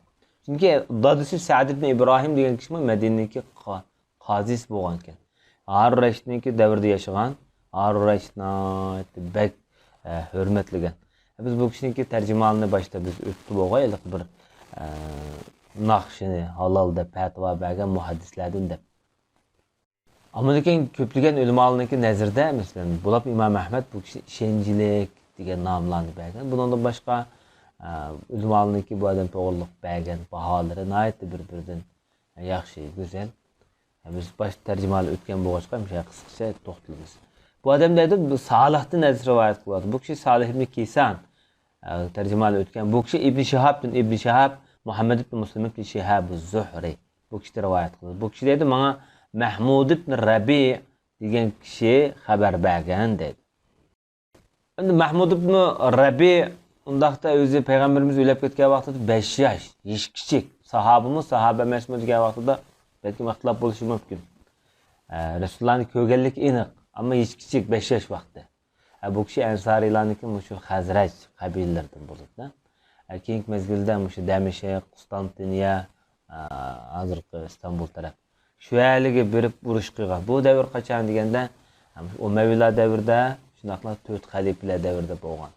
چۈنكى دادىسى سەئد ئىبن ئىبراھىم دېگەن كىشىمۇ مەدىنىدىكى قا-، قازىسى بولغانىكەن. ھارۇن رەشىدنىڭكى دەۋرىدە ياشىغان. ھارۇن رەشىد ناھايىتى بەك، ئە، ھۆرمەتلىگەن. بىز بۇ كىشىنىڭكى تەرجىمىھالىنى باشتا بىز ئۆتتى بولغاي، ھېلىقى بىر، ئە، ناخشىنى ھالال دەپ پەتىۋا بەرگەن مۇھەددىسلەردىن دەپ. ئەمما لېكىن كۆپلىگەن ئۆلىمالارنىڭكى نەزىرىدە، مەسىلەن، بولۇپمۇ ئىمام ئەھمەد بۇ كىشى ئىشەنچلىك دېگەن ناملارنى بەرگەن. بۇنىڭدىن باشقا، ئە، ئۆلىمالارنىڭكى بۇ ئادەم توغرىلىق بەرگەن باھالىرى ناھايىتى بىر-بىرىدىن ياخشى، گۈزەل. بىز باشتا تەرجىمىھالى ئۆتكەن بولغاچقا، مۇشۇ قىسقىچە توختىلىمىز. بۇ ئادەم دەيدۇ، بۇ سالىھتىن ھەدىس رىۋايەت قىلىۋاتىدۇ. بۇ كىشى سالىھ ئىبن كىيسان، ئە، تەرجىمىھالى ئۆتكەن. بۇ كىشى ئىبن شىھابتىن، ئىبن شىھاب، مۇھەممەد ئىبن مۇسلىم ئىبن شىھاب زۇھرى. بۇ كىشى رىۋايەت قىلىدۇ. بۇ كىشى دەيدۇ، ماڭا مەھمۇد ئىبن رەبىئ دېگەن كىشى خەۋەر بەرگەن دەيدۇ. ئەمدى مەھمۇد ئىبن رەبىئ ئۇنداقتا ئۆزى پەيغەمبىرىمىز ئۆلۈپ كەتكەن ۋاقتىدا بەش ياش، يېشى كىچىك. ساھابىمۇ، ساھابە ئەمەسمۇ دېگەن ۋاقتىدا بەلكىم ئىختىلاپ بولۇشى مۇمكىن. ئە، رەسۇلۇللانى كۆرگەنلىكى ئېنىق، ئەمما يېشى كىچىك، بەش ياش ۋاقتى. ئە، بۇ كىشى ئەنسارىيلارنىڭكى مۇشۇ خەزرەج قەبىلىلىرىدىن بولىدۇ. ئە، كېيىنكى مەزگىلدە مۇشۇ دەمىشق، قۇستانتىنىيە، ئە، ھازىرقى ئىستانبۇل تەرەپ. شۇ يەرلىكى بېرىپ ئۇرۇش قىلغان. بۇ دەۋر قاچان دېگەندە، ئۇمەۋىيلار دەۋرىدە، شۇنداقلا تۆت خەلىپىلەر دەۋرىدە بولغان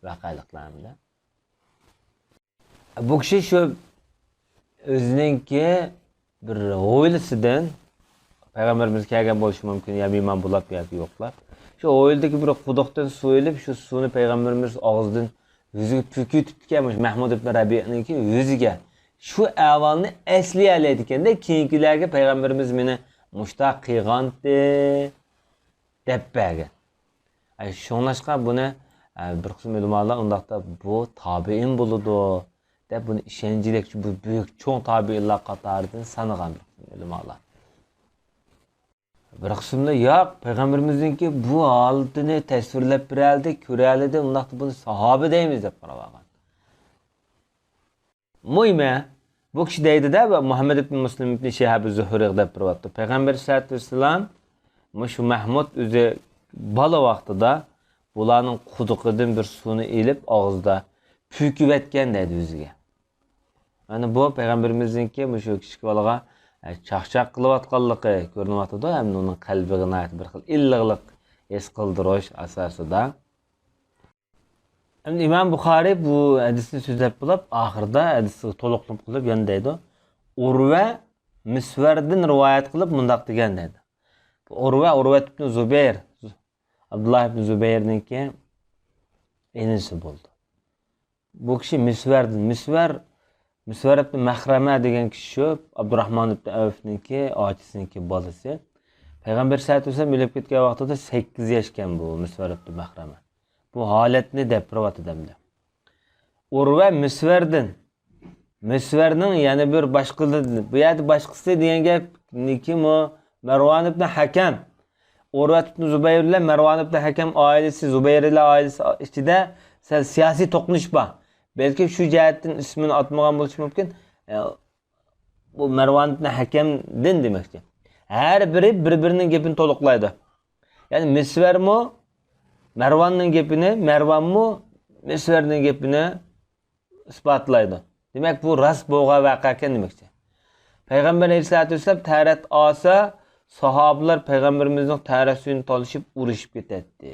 ۋەقەلىقلار ھەمدە. بۇ كىشى شۇ ئۆزىنىڭكى بىر ھويلىسىدىن، پەيغەمبىرىمىز كەلگەن بولۇشى مۇمكىن، يا مېھمان بولاپ ياكى يوقلاپ، شۇ ھويلىدىكى بىر قۇدۇقتىن سۇ ئېلىپ، شۇ سۇنى پەيغەمبىرىمىز ئاغزىدىن يۈزىگە پۈكۈۋېتىپتىكەن، مۇشۇ مەھمۇد ئىبن رەبىئنىڭكى يۈزىگە. شۇ ئەھۋالنى ئەسلىيەلەيدىكەندە، كېيىنكىلەرگە پەيغەمبىرىمىز مېنى مۇشۇنداق قىلغانتى دەپ بەرگەن. ئەي، شۇڭلاشقا بۇنى، ئە، بىر قىسىم ئۆلىمالار ئۇنداقتا بۇ تابىئىن بولىدۇ دەپ، بۇنى ئىشەنچلىك، بۇ بۈيۈك چوڭ تابىئىنلار قاتارىدىن سانىغان بىر قىسىم ئۆلىمالار. بىر قىسىملار ياق، پەيغەمبىرىمىزنىڭكى بۇ ھالىتىنى تەسۋىرلەپ بېرەلىدى، كۆرەلىدى، ئۇنداقتا بۇنى ساھابە دەيمىز دەپ قاراۋالغان. مۇھىمى، بۇ كىشى دەيدۇ-دە، مۇھەممەد ئىبن مۇسلىم ئىبن شىھاب زۇھرىغا دەپ بېرىۋاتىدۇ. پەيغەمبەر ئەلەيھىسسالاتۇ ۋەسسالام مۇشۇ مەھمۇد ئۆزى بالا ۋاقتىدا بۇلارنىڭ قۇدۇقىدىن بىر سۇنى ئېلىپ ئاغزىدا پۈكۈۋەتكەن دەيدۇ ئۆزىگە. مانا بۇ پەيغەمبىرىمىزنىڭكى مۇشۇ كىچىك بالىغا، ئە، چاقچاق قىلىۋاتقانلىقى كۆرۈنۈۋاتىدۇ ھەم ئۇنىڭ قەلبىگە ناھايىتى بىر خىل ئىللىقلىق ھېس قىلدۇرۇش ئاساسىدا. ئەمدى ئىمام بۇخارىي بۇ ھەدىسنى سۆزلەپ بولۇپ، ئاخىرىدا ھەدىسكە تولۇقلىما قىلىپ يەنە دەيدۇ، ئۇرۋە مىسۋەردىن رىۋايەت قىلىپ مۇنداق دېگەن دەيدۇ. ئۇرۋە، ئۇرۋەت ئىبن زۇبەير، ئابدۇللا ئىبن زۇبەيرنىڭكى ئىنىسى بولىدۇ. بۇ كىشى مىسۋەردىن، مىسۋەر، مىسۋەر ئىبن مەخرەمە دېگەن كىشى شۇ، ئابدۇراھمان ئىبن ئەۋفنىڭكى ئاچىسىنىڭكى بالىسى. پەيغەمبەر سەللەللاھۇ ئەلەيھى ۋەسەللەم ئۆلۈپ كەتكەن ۋاقتىدا سەككىز ياشكەن بۇ مىسۋەر ئىبن مەخرەمە. بۇ ھالەتنى دەپ بېرىۋاتىدۇ ئەمدى. ئۇرۋە مىسۋەردىن. مىسۋەرنىڭ يەنە بىر باشقىلىرىدىن. بۇ يەردە باشقىسى دېگەن گەپ كىم ئۇ؟ مەرۋان ئىبن ھەكەم. ئۇرۋەت ئىبن زۇبەير بىلەن مەرۋان ئىبن ھەكەم ئائىلىسى، زۇبەيرلەر ئائىلىسى ئىچىدە سەل سىياسىي توقۇنۇش بار. بەلكىم شۇ جەھەتتىن ئىسمىنى ئاتىمىغان بولۇشى مۇمكىن. ئە، بۇ مەرۋان ئىبن ھەكەمدىن دېمەكچى. ھەر بىرى بىر-بىرىنىڭ گېپىنى تولۇقلايدۇ. يەنى مىسۋەرمۇ مەرۋاننىڭ گېپىنى، مەرۋانمۇ مىسۋەرنىڭ گېپىنى ئىسپاتلايدۇ. دېمەك، بۇ راست بولغان ۋەقەكەن دېمەكچى. پەيغەمبەر ئەلەيھىسسالاتۇ ۋەسسالام تەرەت ئالسا، ساھابىلەر پەيغەمبىرىمىزنىڭ تەرەت سۈيىنى تالىشىپ ئۇرۇشۇپ كېتەتتى.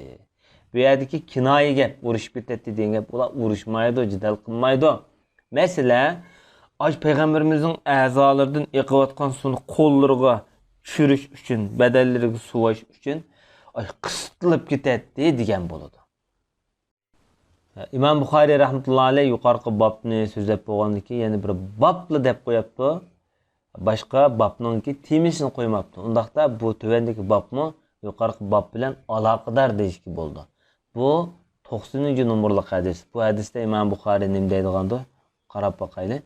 بۇ يەردىكى كىنايە گەپ، ئۇرۇشۇپ كېتەتتى دېگەن گەپ، ئۇلار ئۇرۇشمايدۇ، جېدەل قىلمايدۇ. مەسىلەن، ئاش پەيغەمبىرىمىزنىڭ ئەزالىرىدىن ئېقىۋاتقان سۇنى قوللىرىغا چۈشۈرۈش ئۈچۈن، بەدەنلىرىگە سۇۋاش ئۈچۈن، ئاش قىستىلىپ كېتەتتى دېگەن بولىدۇ. ئىمام بۇخارىي رەھمەتۇللا ئەلەيھ يۇقىرىقى بابنى سۆزلەپ بولغاندىن كېيىن يەنە بىر بابلا دەپ قويۇپتۇ. باشقا بابنىڭكى تېمىسىنى قويماپتۇ. ئۇنداقتا بۇ تۆۋەندىكى بابمۇ يۇقىرىقى باب بىلەن ئالاقىدار دېيىشكە بولىدۇ. بۇ توقسىنىنچى نومۇرلۇق ھەدىس. بۇ ھەدىستە ئىمام بۇخارىي نېمە دەيدىغاندۇ؟ قاراپ باقايلى.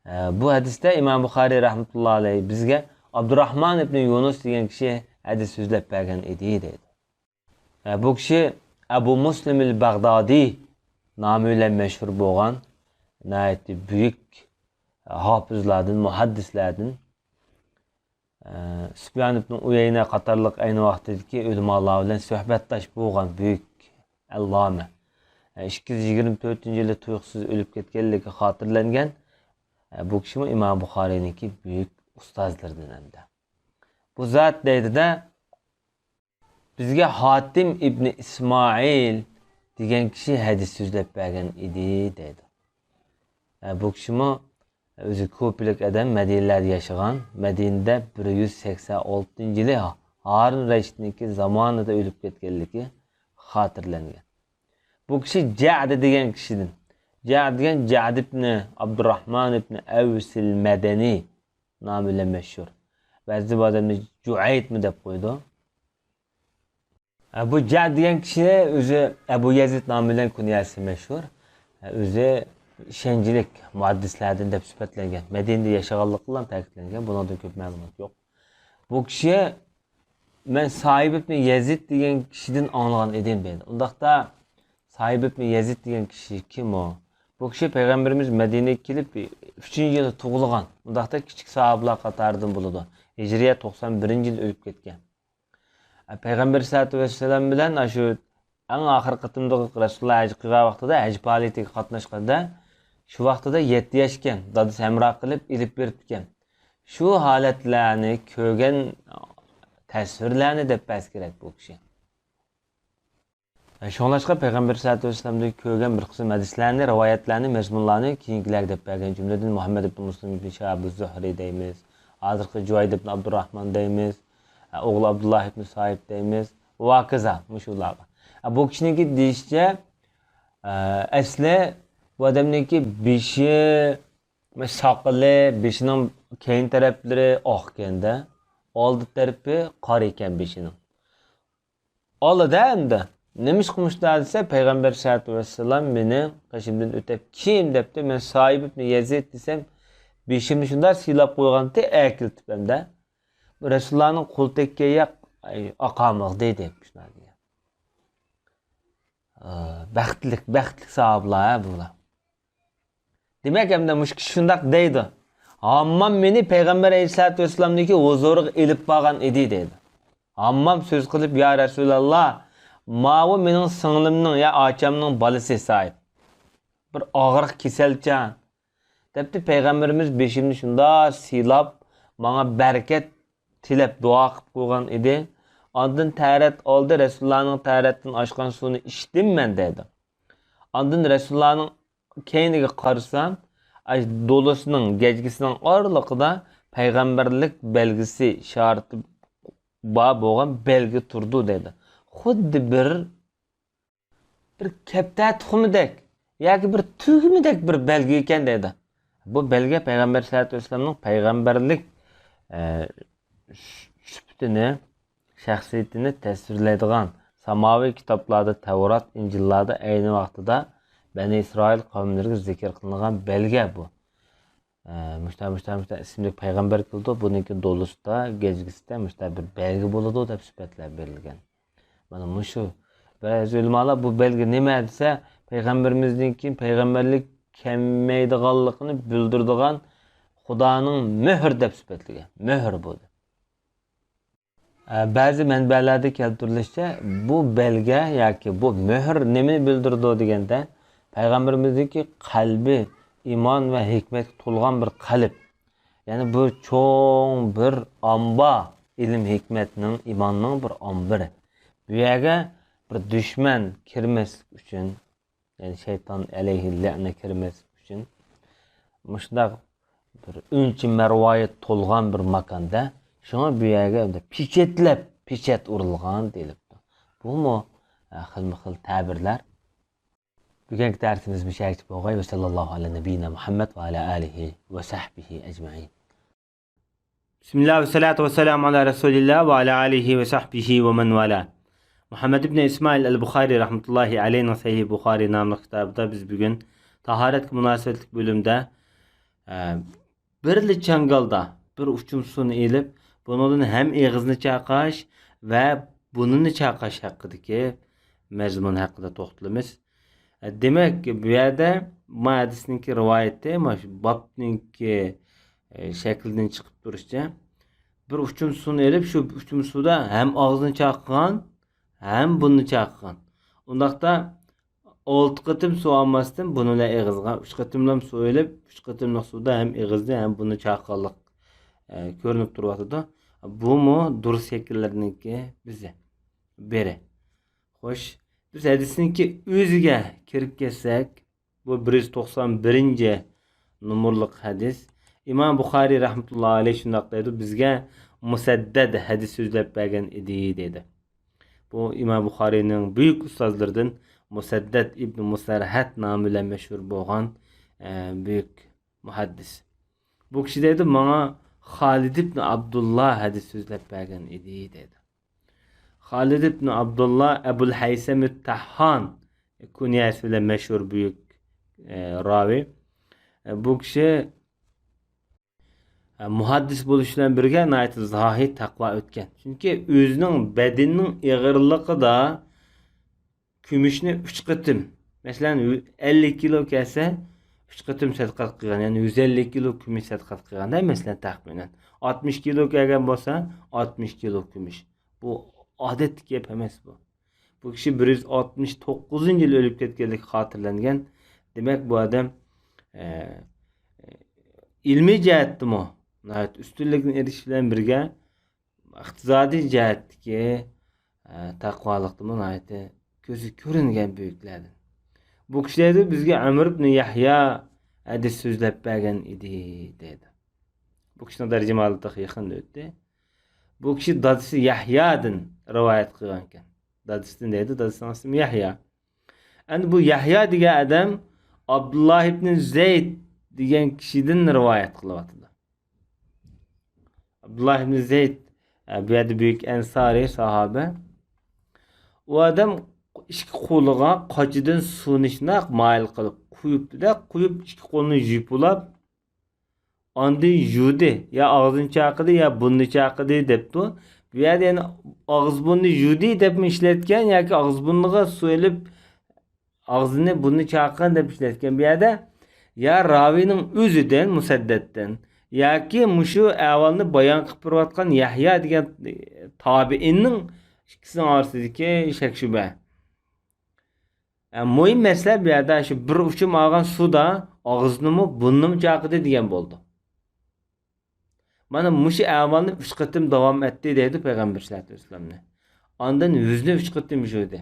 ئە، بۇ ھەدىستە ئىمام بۇخارىي رەھمەتۇللا ئەلەيھ بىزگە ئابدۇراھمان ئىبنى يۇنۇس دېگەن كىشى ھەدىس سۆزلەپ بەرگەن ئىدى دەيدۇ. ئە، بۇ كىشى ئەبۇ مۇسلىم ئەل بەغدادىي نامى بىلەن مەشھۇر بولغان ناھايىتى بۈيۈك ھاپىزلاردىن، مۇھەددىسلەردىن. ئە، سۇپيان ئىبن ئۇيەينە قاتارلىق ئەينى ۋاقتىدىكى ئۆلىمالار بىلەن سۆھبەتداش بولغان بۈيۈك ئەللامە. ئە، ئىككى يۈز يىگىرمە تۆتىنچى يىلى تۇيۇقسىز ئۆلۈپ كەتكەنلىكى خاتىرىلەنگەن. ئە، بۇ كىشىمۇ ئىمام بۇخارىينىڭكى بۈيۈك ئۇستازلىرىدىن ئەمدى. بۇ زات دەيدىدە، بىزگە ھاتىم ئىبنى ئىسمائىل دېگەن كىشى ھەدىس سۆزلەپ بەرگەن ئىدى دەيدۇ. ئە، بۇ كىشىمۇ ئۆزى كۇپىلىك ئادەم، مەدىنىلەردە ياشىغان، مەدىنىدە بىر يۈز سەكسەن ئالتىنچى يىلى ھارۇن رەشىدنىڭكى زامانىدا ئۆلۈپ كەتكەنلىكى خاتىرىلەنگەن. بۇ كىشى جەدى دېگەن كىشىدىن، جەدى دېگەن جەد ئىبنى ئابدۇراھمان ئىبنى ئەۋسىل مەدەنى نامى بىلەن مەشھۇر. بەزى ئادەملەر جۇئەيدمۇ دەپ قويىدۇ. ئە، بۇ جەد دېگەن كىشى ئۆزى ئەبۇ يەزىد نامى بىلەن كۇنيەسى مەشھۇر. ئە، ئۆزى ئىشەنچلىك مۇھەددىسلەردىن دەپ سۈپەتلەنگەن. مەدىنىدە ياشىغانلىقى بىلەن تەكىتلەنگەن. بۇنىڭدىن كۆپ مەلۇمات يوق. بۇ كىشى، «مەن ساھىب ئىبنى يەزىد دېگەن كىشىدىن ئاڭلىغان ئىدىم» دەيدۇ. ئۇنداقتا ساھىب ئىبنى يەزىد دېگەن كىشى كىم ئۇ؟ بۇ كىشى پەيغەمبىرىمىز مەدىنىگە كېلىپ ئۈچىنچى يىلى تۇغۇلغان. ئۇنداقتا كىچىك ساھابىلار قاتارىدىن بولىدۇ. ھىجرىيە توقسان بىرىنچى يىلى ئۆلۈپ كەتكەن. پەيغەمبەر سەللەللاھۇ ئەلەيھى ۋەسەللەم بىلەن ئاشۇ ئەڭ ئاخىرقى قېتىمدا رەسۇلۇللا ھەج قىلغان ۋاقتىدا، ھەج پائالىيىتىگە قاتناشقاندا، شۇ ۋاقتىدا يەتتە ياشكەن، دادىسى ھەمراھ قىلىپ ئېلىپ بېرىپتىكەن. شۇ ھالەتلەرنى كۆرگەن تەسۋىرلەرنى دەپ بەرسە كېرەك بۇ كىشى. شۇڭلاشقا پەيغەمبەر سەللەللاھۇ ئەلەيھى ۋەسەللەمدىن كۆرگەن بىر قىسىم ھەدىسلەرنى، رىۋايەتلەرنى، مەزمۇنلارنى كېيىنكىلەرگە دەپ بەرگەن، جۈملىدىن مۇھەممەد ئىبن مۇسلىم ئىبن شىھاب زۇھرى دەيمىز، ھازىرقى جۇۋەيد ئىبن ئابدۇراھمان دەيمىز، ئوغلى ئابدۇللا ئىبن سائىب دەيمىز، ۋاكىزا مۇشۇلارغا. بۇ كىشىنىڭكى دېيىشىچە، ئەسلى بۇ ئادەمنىڭكى بېشى، ساقىلى، بېشىنىڭ كەينى تەرەپلىرى ئاقكەندە، ئالدى تەرىپى قارا ئىكەن بېشىنىڭ. ئالىدە ئەمدى. نېمىشقا مۇشۇنداق دېسە، پەيغەمبەر سەللەللاھۇ ئەلەيھى ۋەسەللەم مېنى قېشىمدىن ئۆتۈپ، «كىم؟» دەپتۇ. مەن ساھىب ئىبنى يەزىد دېسەم، بېشىمنى شۇنداق سىيلاپ قويغانتى، ئەركىلىتىپ ئەمدى. رەسۇلۇللانىڭ قولى تەگكەن يەر، ئاي، ئاقارمىغدى دەپ شۇنداق دېگەن. ئا، بەختلىك، بەختلىك ساھابىلار ھە بۇلار. دېمەك، ئەمدى مۇشۇ كىشى شۇنداق دەيدۇ. «ھاممام مېنى پەيغەمبەر ئەلەيھىسسالاتۇ ۋەسسالامنىڭكى ھۇزۇرىغا ئېلىپ بارغان ئىدى» دەيدۇ. ھاممام سۆز قىلىپ، «يا رەسۇلاللا، ماۋۇ مېنىڭ سىڭلىمنىڭ يا ئاچامنىڭ بالىسى ساھىب. بىر ئاغرىق كېسەلچان. دەپتۇ. پەيغەمبىرىمىز بېشىمنى شۇنداق سىيلاپ، ماڭا بەرىكەت تىلەپ دۇئا قىلىپ قويغان ئىدى. ئاندىن تەرەت ئالدى، رەسۇلۇللانىڭ تەرەتتىن ئاچقان سۇنى ئىچتىم مەن دەيدۇ. ئاندىن رەسۇلۇللانىڭ كەينىگە قارىسام، ئاش دولىسىنىڭ، گەجگىسىنىڭ ئارىلىقىدا پەيغەمبەرلىك بەلگىسى، ئىشارىتى بار بولغان بەلگە تۇرىدۇ دەيدۇ. خۇددى بىر، بىر كەپتەر تۇخۇمىدەك ياكى بىر تۈگمىدەك بىر بەلگە ئىكەن دەيدۇ. بۇ بەلگە پەيغەمبەر سەللەللاھۇ ئەلەيھى ۋەسەللەمنىڭ پەيغەمبەرلىك، ئە، سۈپىتىنى، شەخسىيىتىنى تەسۋىرلەيدىغان ساماۋىي كىتابلاردا تەۋرات، ئىنجىللاردا ئەينى ۋاقتىدا بەنى ئىسرائىل قەۋملىرىگە زىكىر قىلىنغان بەلگە بۇ. ئە، مۇشتا، مۇشتا، مۇشتا ئىسىملىك پەيغەمبەر كېلىدۇ، بۇنىڭكى دولىسىدا، گەجگىسىدە مۇشتا بىر بەلگە بولىدۇ دەپ سۈپەتلەر بېرىلگەن. مانا مۇشۇ. بەزى ئۆلىمالار بۇ بەلگە نېمە دېسە، پەيغەمبىرىمىزنىڭكى پەيغەمبەرلىك كەلمەيدىغانلىقىنى بىلدۈرىدىغان خۇدانىڭ مۆھۈر دەپ سۈپەتلىگەن. مۆھۈر بۇ. ئە، بەزى مەنبەلەردە كەلتۈرۈلۈشىچە، بۇ بەلگە ياكى بۇ مۆھۈر نېمىنى بىلدۈرىدۇ دېگەندە، پەيغەمبىرىمىزنىڭكى قەلبى ئىمان ۋە ھېكمەتكە تولغان بىر قەلب. يەنى بۇ چوڭ بىر ئامبار، ئىلىم ھېكمەتنىڭ، ئىماننىڭ بىر ئامبىرى. بۇ يەرگە بىر دۈشمەن كىرمەسلىك ئۈچۈن، يەنى شەيتان ئەلەيھى لەنە كىرمەسلىك ئۈچۈن مۇشۇنداق بىر ئۈنچە مەرۋايىت تولغان بىر ماكاندا، شۇڭا بۇ يەرگە پېچەتلەپ، پېچەت ئۇرۇلغان دېيىلىپتۇ. بۇمۇ، ئە، خىلمۇ خىل تەبىرلەر. بۈگۈنكى دەرسىمىز مۇشۇ يەرگىچە بولغاي. ۋە سەللەللاھۇ ئەلە نەبىييىنا مۇھەممەد ۋە ئەلە ئالىھى ۋە سەھبىھى ئەجمەئىن. بىسمىللا ۋە سالاتۇ ۋە سالامۇ ئالا رەسۇلىللا ۋە ئالا ئالىھى ۋە سەھبىھى ۋە مەن ۋالا. مۇھەممەد ئىبنى ئىسمائىل ئەل بۇخارى رەھمەتۇللاھى ئەلەيھىنىڭ سەھىھ بۇخارى ناملىق كىتابىدا بىز بۈگۈن تاھارەتكە مۇناسىۋەتلىك بۆلۈمدە، ئە، بىرلا چاڭگالدا بىر ئۇچۇم سۇنى ئېلىپ، بۇنىڭدىن ھەم ئېغىزنى چايقاش ۋە بۇرنىنى چايقاش ھەققىدىكى مەزمۇن ھەققىدە توختىلىمىز. دېمەك، بۇ يەردە ما ھەدىسنىڭكى رىۋايىتى، ما شۇ بابنىڭكى، ئە، شەكلىدىن چىقىپ تۇرۇشىچە، بىر ئۇچۇم سۇنى ئېلىپ، شۇ ئۇچۇم سۇدا ھەم ئاغزىنى چايقىغان، ھەم بۇرنىنى چايقىغان. ئۇنداقتا ئالتە قېتىم سۇ ئالماستىن، بۇرنى بىلەن ئېغىزغا ئۈچ قېتىملام سۇ ئېلىپ، ئۈچ قېتىملىق سۇدا ھەم ئېغىزنى، ھەم بۇرنىنى چايقىغانلىق، ئە، كۆرۈنۈپ تۇرۇۋاتىدۇ. بۇمۇ دۇرۇس شەكىللەرنىڭكى بىزى، بىرى. خوش، بىز ھەدىسنىڭكى ئۆزىگە كىرىپ كەتسەك، بۇ بىر يۈز توقسان بىرىنچى نومۇرلۇق ھەدىس. ئىمام بۇخارىي رەھمەتۇللاھى ئەلەيھ شۇنداق دەيدۇ، بىزگە مۇسەددەد ھەدىس سۆزلەپ بەرگەن ئىدى، دەيدۇ. بۇ ئىمام بۇخارىينىڭ بۈيۈك ئۇستازلىرىدىن مۇسەددەد ئىبن مۇسەرھەد نامى بىلەن مەشھۇر بولغان، ئە، بۈيۈك مۇھەددىس. بۇ كىشى دەيدۇ، ماڭا خالىد ئىبن ئابدۇللا ھەدىس سۆزلەپ بەرگەن ئىدى، دەيدۇ. خالىد ئىبن ئابدۇللا ئەبۇل ھەيسەم تەھھان كۇنيەسى بىلەن مەشھۇر بۈيۈك، ئە، راۋى. ئە، بۇ كىشى، ئە، مۇھەددىس بولۇش بىلەن بىرگە ناھايىتى زاھىد، تەقۋا ئۆتكەن. چۈنكى ئۆزىنىڭ بەدىنىنىڭ ئېغىرلىقىدا كۈمۈشنى ئۈچ قېتىم، مەسىلەن، ئەللىك كىلو كەلسە، ئۈچ قېتىم سەدىقە قىلغان، يەنى يۈز ئەللىك كىلو كۈمۈش سەدىقە قىلغاندا، مەسىلەن، تەخمىنەن. ئاتمىش كىلو كەلگەن بولسا، ئاتمىش كىلو كۈمۈش. بۇ ئادەتتىكى گەپ ئەمەس بۇ. بۇ كىشى بىر يۈز ئاتمىش توققۇزىنچى يىلى ئۆلۈپ كەتكەنلىكى خاتىرىلەنگەن. دېمەك، بۇ ئادەم، ئە، ئىلمىي جەھەتتىمۇ ناھايىتى ئۈستۈنلۈكنى ئېرىشىش بىلەن بىرگە، ئىقتىسادىي جەھەتتىكى، ئە، تەقۋالىقتىمۇ ناھايىتى كۆزگە كۆرۈنگەن بۈيۈكلەردىن. بۇ كىشى دەيدۇ، بىزگە ئەمر ئىبن يەھيا ھەدىس سۆزلەپ بەرگەن ئىدى، دەيدۇ. بۇ كىشىنىڭ تەرجىمىھالى تېخى يېقىندا ئۆتتى. بۇ كىشى دادىسى يەھيادىن رىۋايەت قىلغانىكەن. دادىسىدىن دەيدۇ، دادىسىنىڭ ئىسمى يەھيا. ئەمدى بۇ يەھيا دېگەن ئادەم ئابدۇللا ئىبن زەيد دېگەن كىشىدىن رىۋايەت قىلىۋاتىدۇ. ئابدۇللا ئىبن زەيد، ئە، بۇ يەردە بۈيۈك ئەنسارىي ساھابە. ئۇ ئادەم ئىككى قولىغا قاچىدىن سۇنى شۇنداق مايىل قىلىپ قۇيۇپتۇ-دە، قۇيۇپ ئىككى قولىنى يۇيۇپلاپ، ئاندىن يۇدى، يا ئاغزىنى چايقىدى، يا بۇرنىنى چايقىدى دەپتۇ. بۇ يەردە يەنە ئاغزى بۇرنىنى يۇدى دەپمۇ ئىشلەتكەن ياكى ئاغزى بۇرنىغا سۇ ئېلىپ، ئاغزىنى، بۇرنىنى چايقىغان دەپ ئىشلەتكەن بۇ يەردە. يا راۋىنىڭ ئۆزىدىن، مۇسەددەتتىن، ياكى مۇشۇ ئەھۋالنى بايان قىلىپ بېرىۋاتقان يەھيا دېگەن تابىئىننىڭ ئىككىسىنىڭ ئارىسىدىكى شەك-شۈبھە. ئە، مۇھىم مەسىلە بۇ يەردە شۇ بىر ئۇچۇم ئالغان سۇدا ئاغزىنىمۇ، بۇرنىنىمۇ چايقىدى دېگەن بولىدۇ. مانا مۇشۇ ئەھۋالنى ئۈچ قېتىم داۋام ئەتتى دەيدۇ پەيغەمبەر سەللەللاھۇ ئەلەيھى ۋەسەللەمنى. ئاندىن يۈزنى ئۈچ قېتىم يۇدى.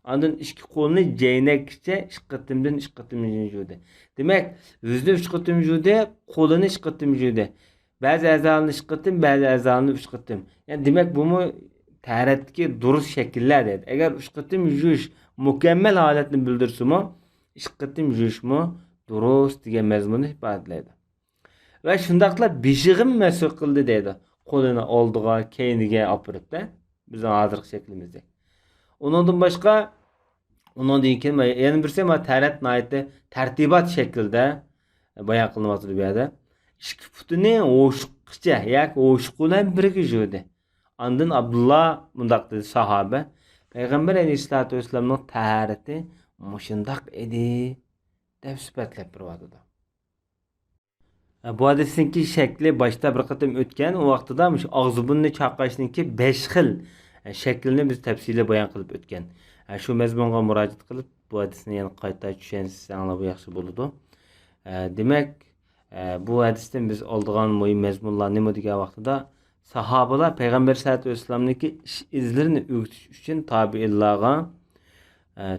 ئاندىن ئىككى قولىنى جەينەككىچە ئىككى قېتىمدىن ئۈچ قېتىم يۇدى. دېمەك، يۈزنى ئۈچ قېتىم يۇدى، قولىنى ئىككى قېتىم يۇدى. بەزى ئەزالارنى ئىككى قېتىم، بەزى ئەزالارنى ئۈچ قېتىم. يەنى دېمەك، بۇمۇ تەھارەتتىكى دۇرۇس شەكىللەر دەيدۇ. ئەگەر ئۈچ قېتىم يۇيۇش مۇكەممەل ھالەتنى بىلدۈرسىمۇ، ئىككى قېتىم يۇيۇشمۇ دۇرۇس دېگەن مەزمۇننى ئىپادىلەيدۇ. ۋە شۇنداقلا بېشىغىمۇ مەسح قىلدى دەيدۇ. قولىنى ئالدىغا، كەينىگە ئاپىرىپتە. بىزنىڭ ھازىرقى شەكلىمىزدەك. ئۇنىڭدىن باشقا، ئۇنىڭدىن كېيىن يەنە بىرسى، مانا تەرەت ناھايىتى تەرتىبات شەكلىدە بايان قىلىنىۋاتىدۇ بۇ يەردە. ئىككى پۇتىنى ھوشۇققىچە ياكى ھوشۇقى بىلەن بىرگە يۇدى. ئاندىن ئابدۇللا مۇنداق دېدى، ساھابە، پەيغەمبەر ئەلەيھىسسالاتۇ ۋەسسالامنىڭ تەھارىتى مۇشۇنداق ئىدى، دەپ سۈپەتلەپ بېرىۋاتىدۇ. بۇ ھەدىسنىڭكى شەكلى باشتا بىر قېتىم ئۆتكەن، ئۇ ۋاقتىدا مۇشۇ ئاغزى بۇرنىنى چايقاشنىڭكى بەش خىل شەكلىنى بىز تەپسىلىي بايان قىلىپ ئۆتكەن. شۇ مەزمۇنغا مۇراجىئەت قىلىپ، بۇ ھەدىسنى يەنە قايتا چۈشەنسەڭلار بۇ ياخشى بولىدۇ. دېمەك، بۇ ھەدىستىن بىز ئالىدىغان مۇھىم مەزمۇنلار نېمە دېگەن ۋاقتىدا، ساھابىلار پەيغەمبەر سەللەللاھۇ ئەلەيھى ۋەسەللەمنىڭكى ئىش ئىزلىرىنى ئۆگىتىش ئۈچۈن تابىئىنلارغا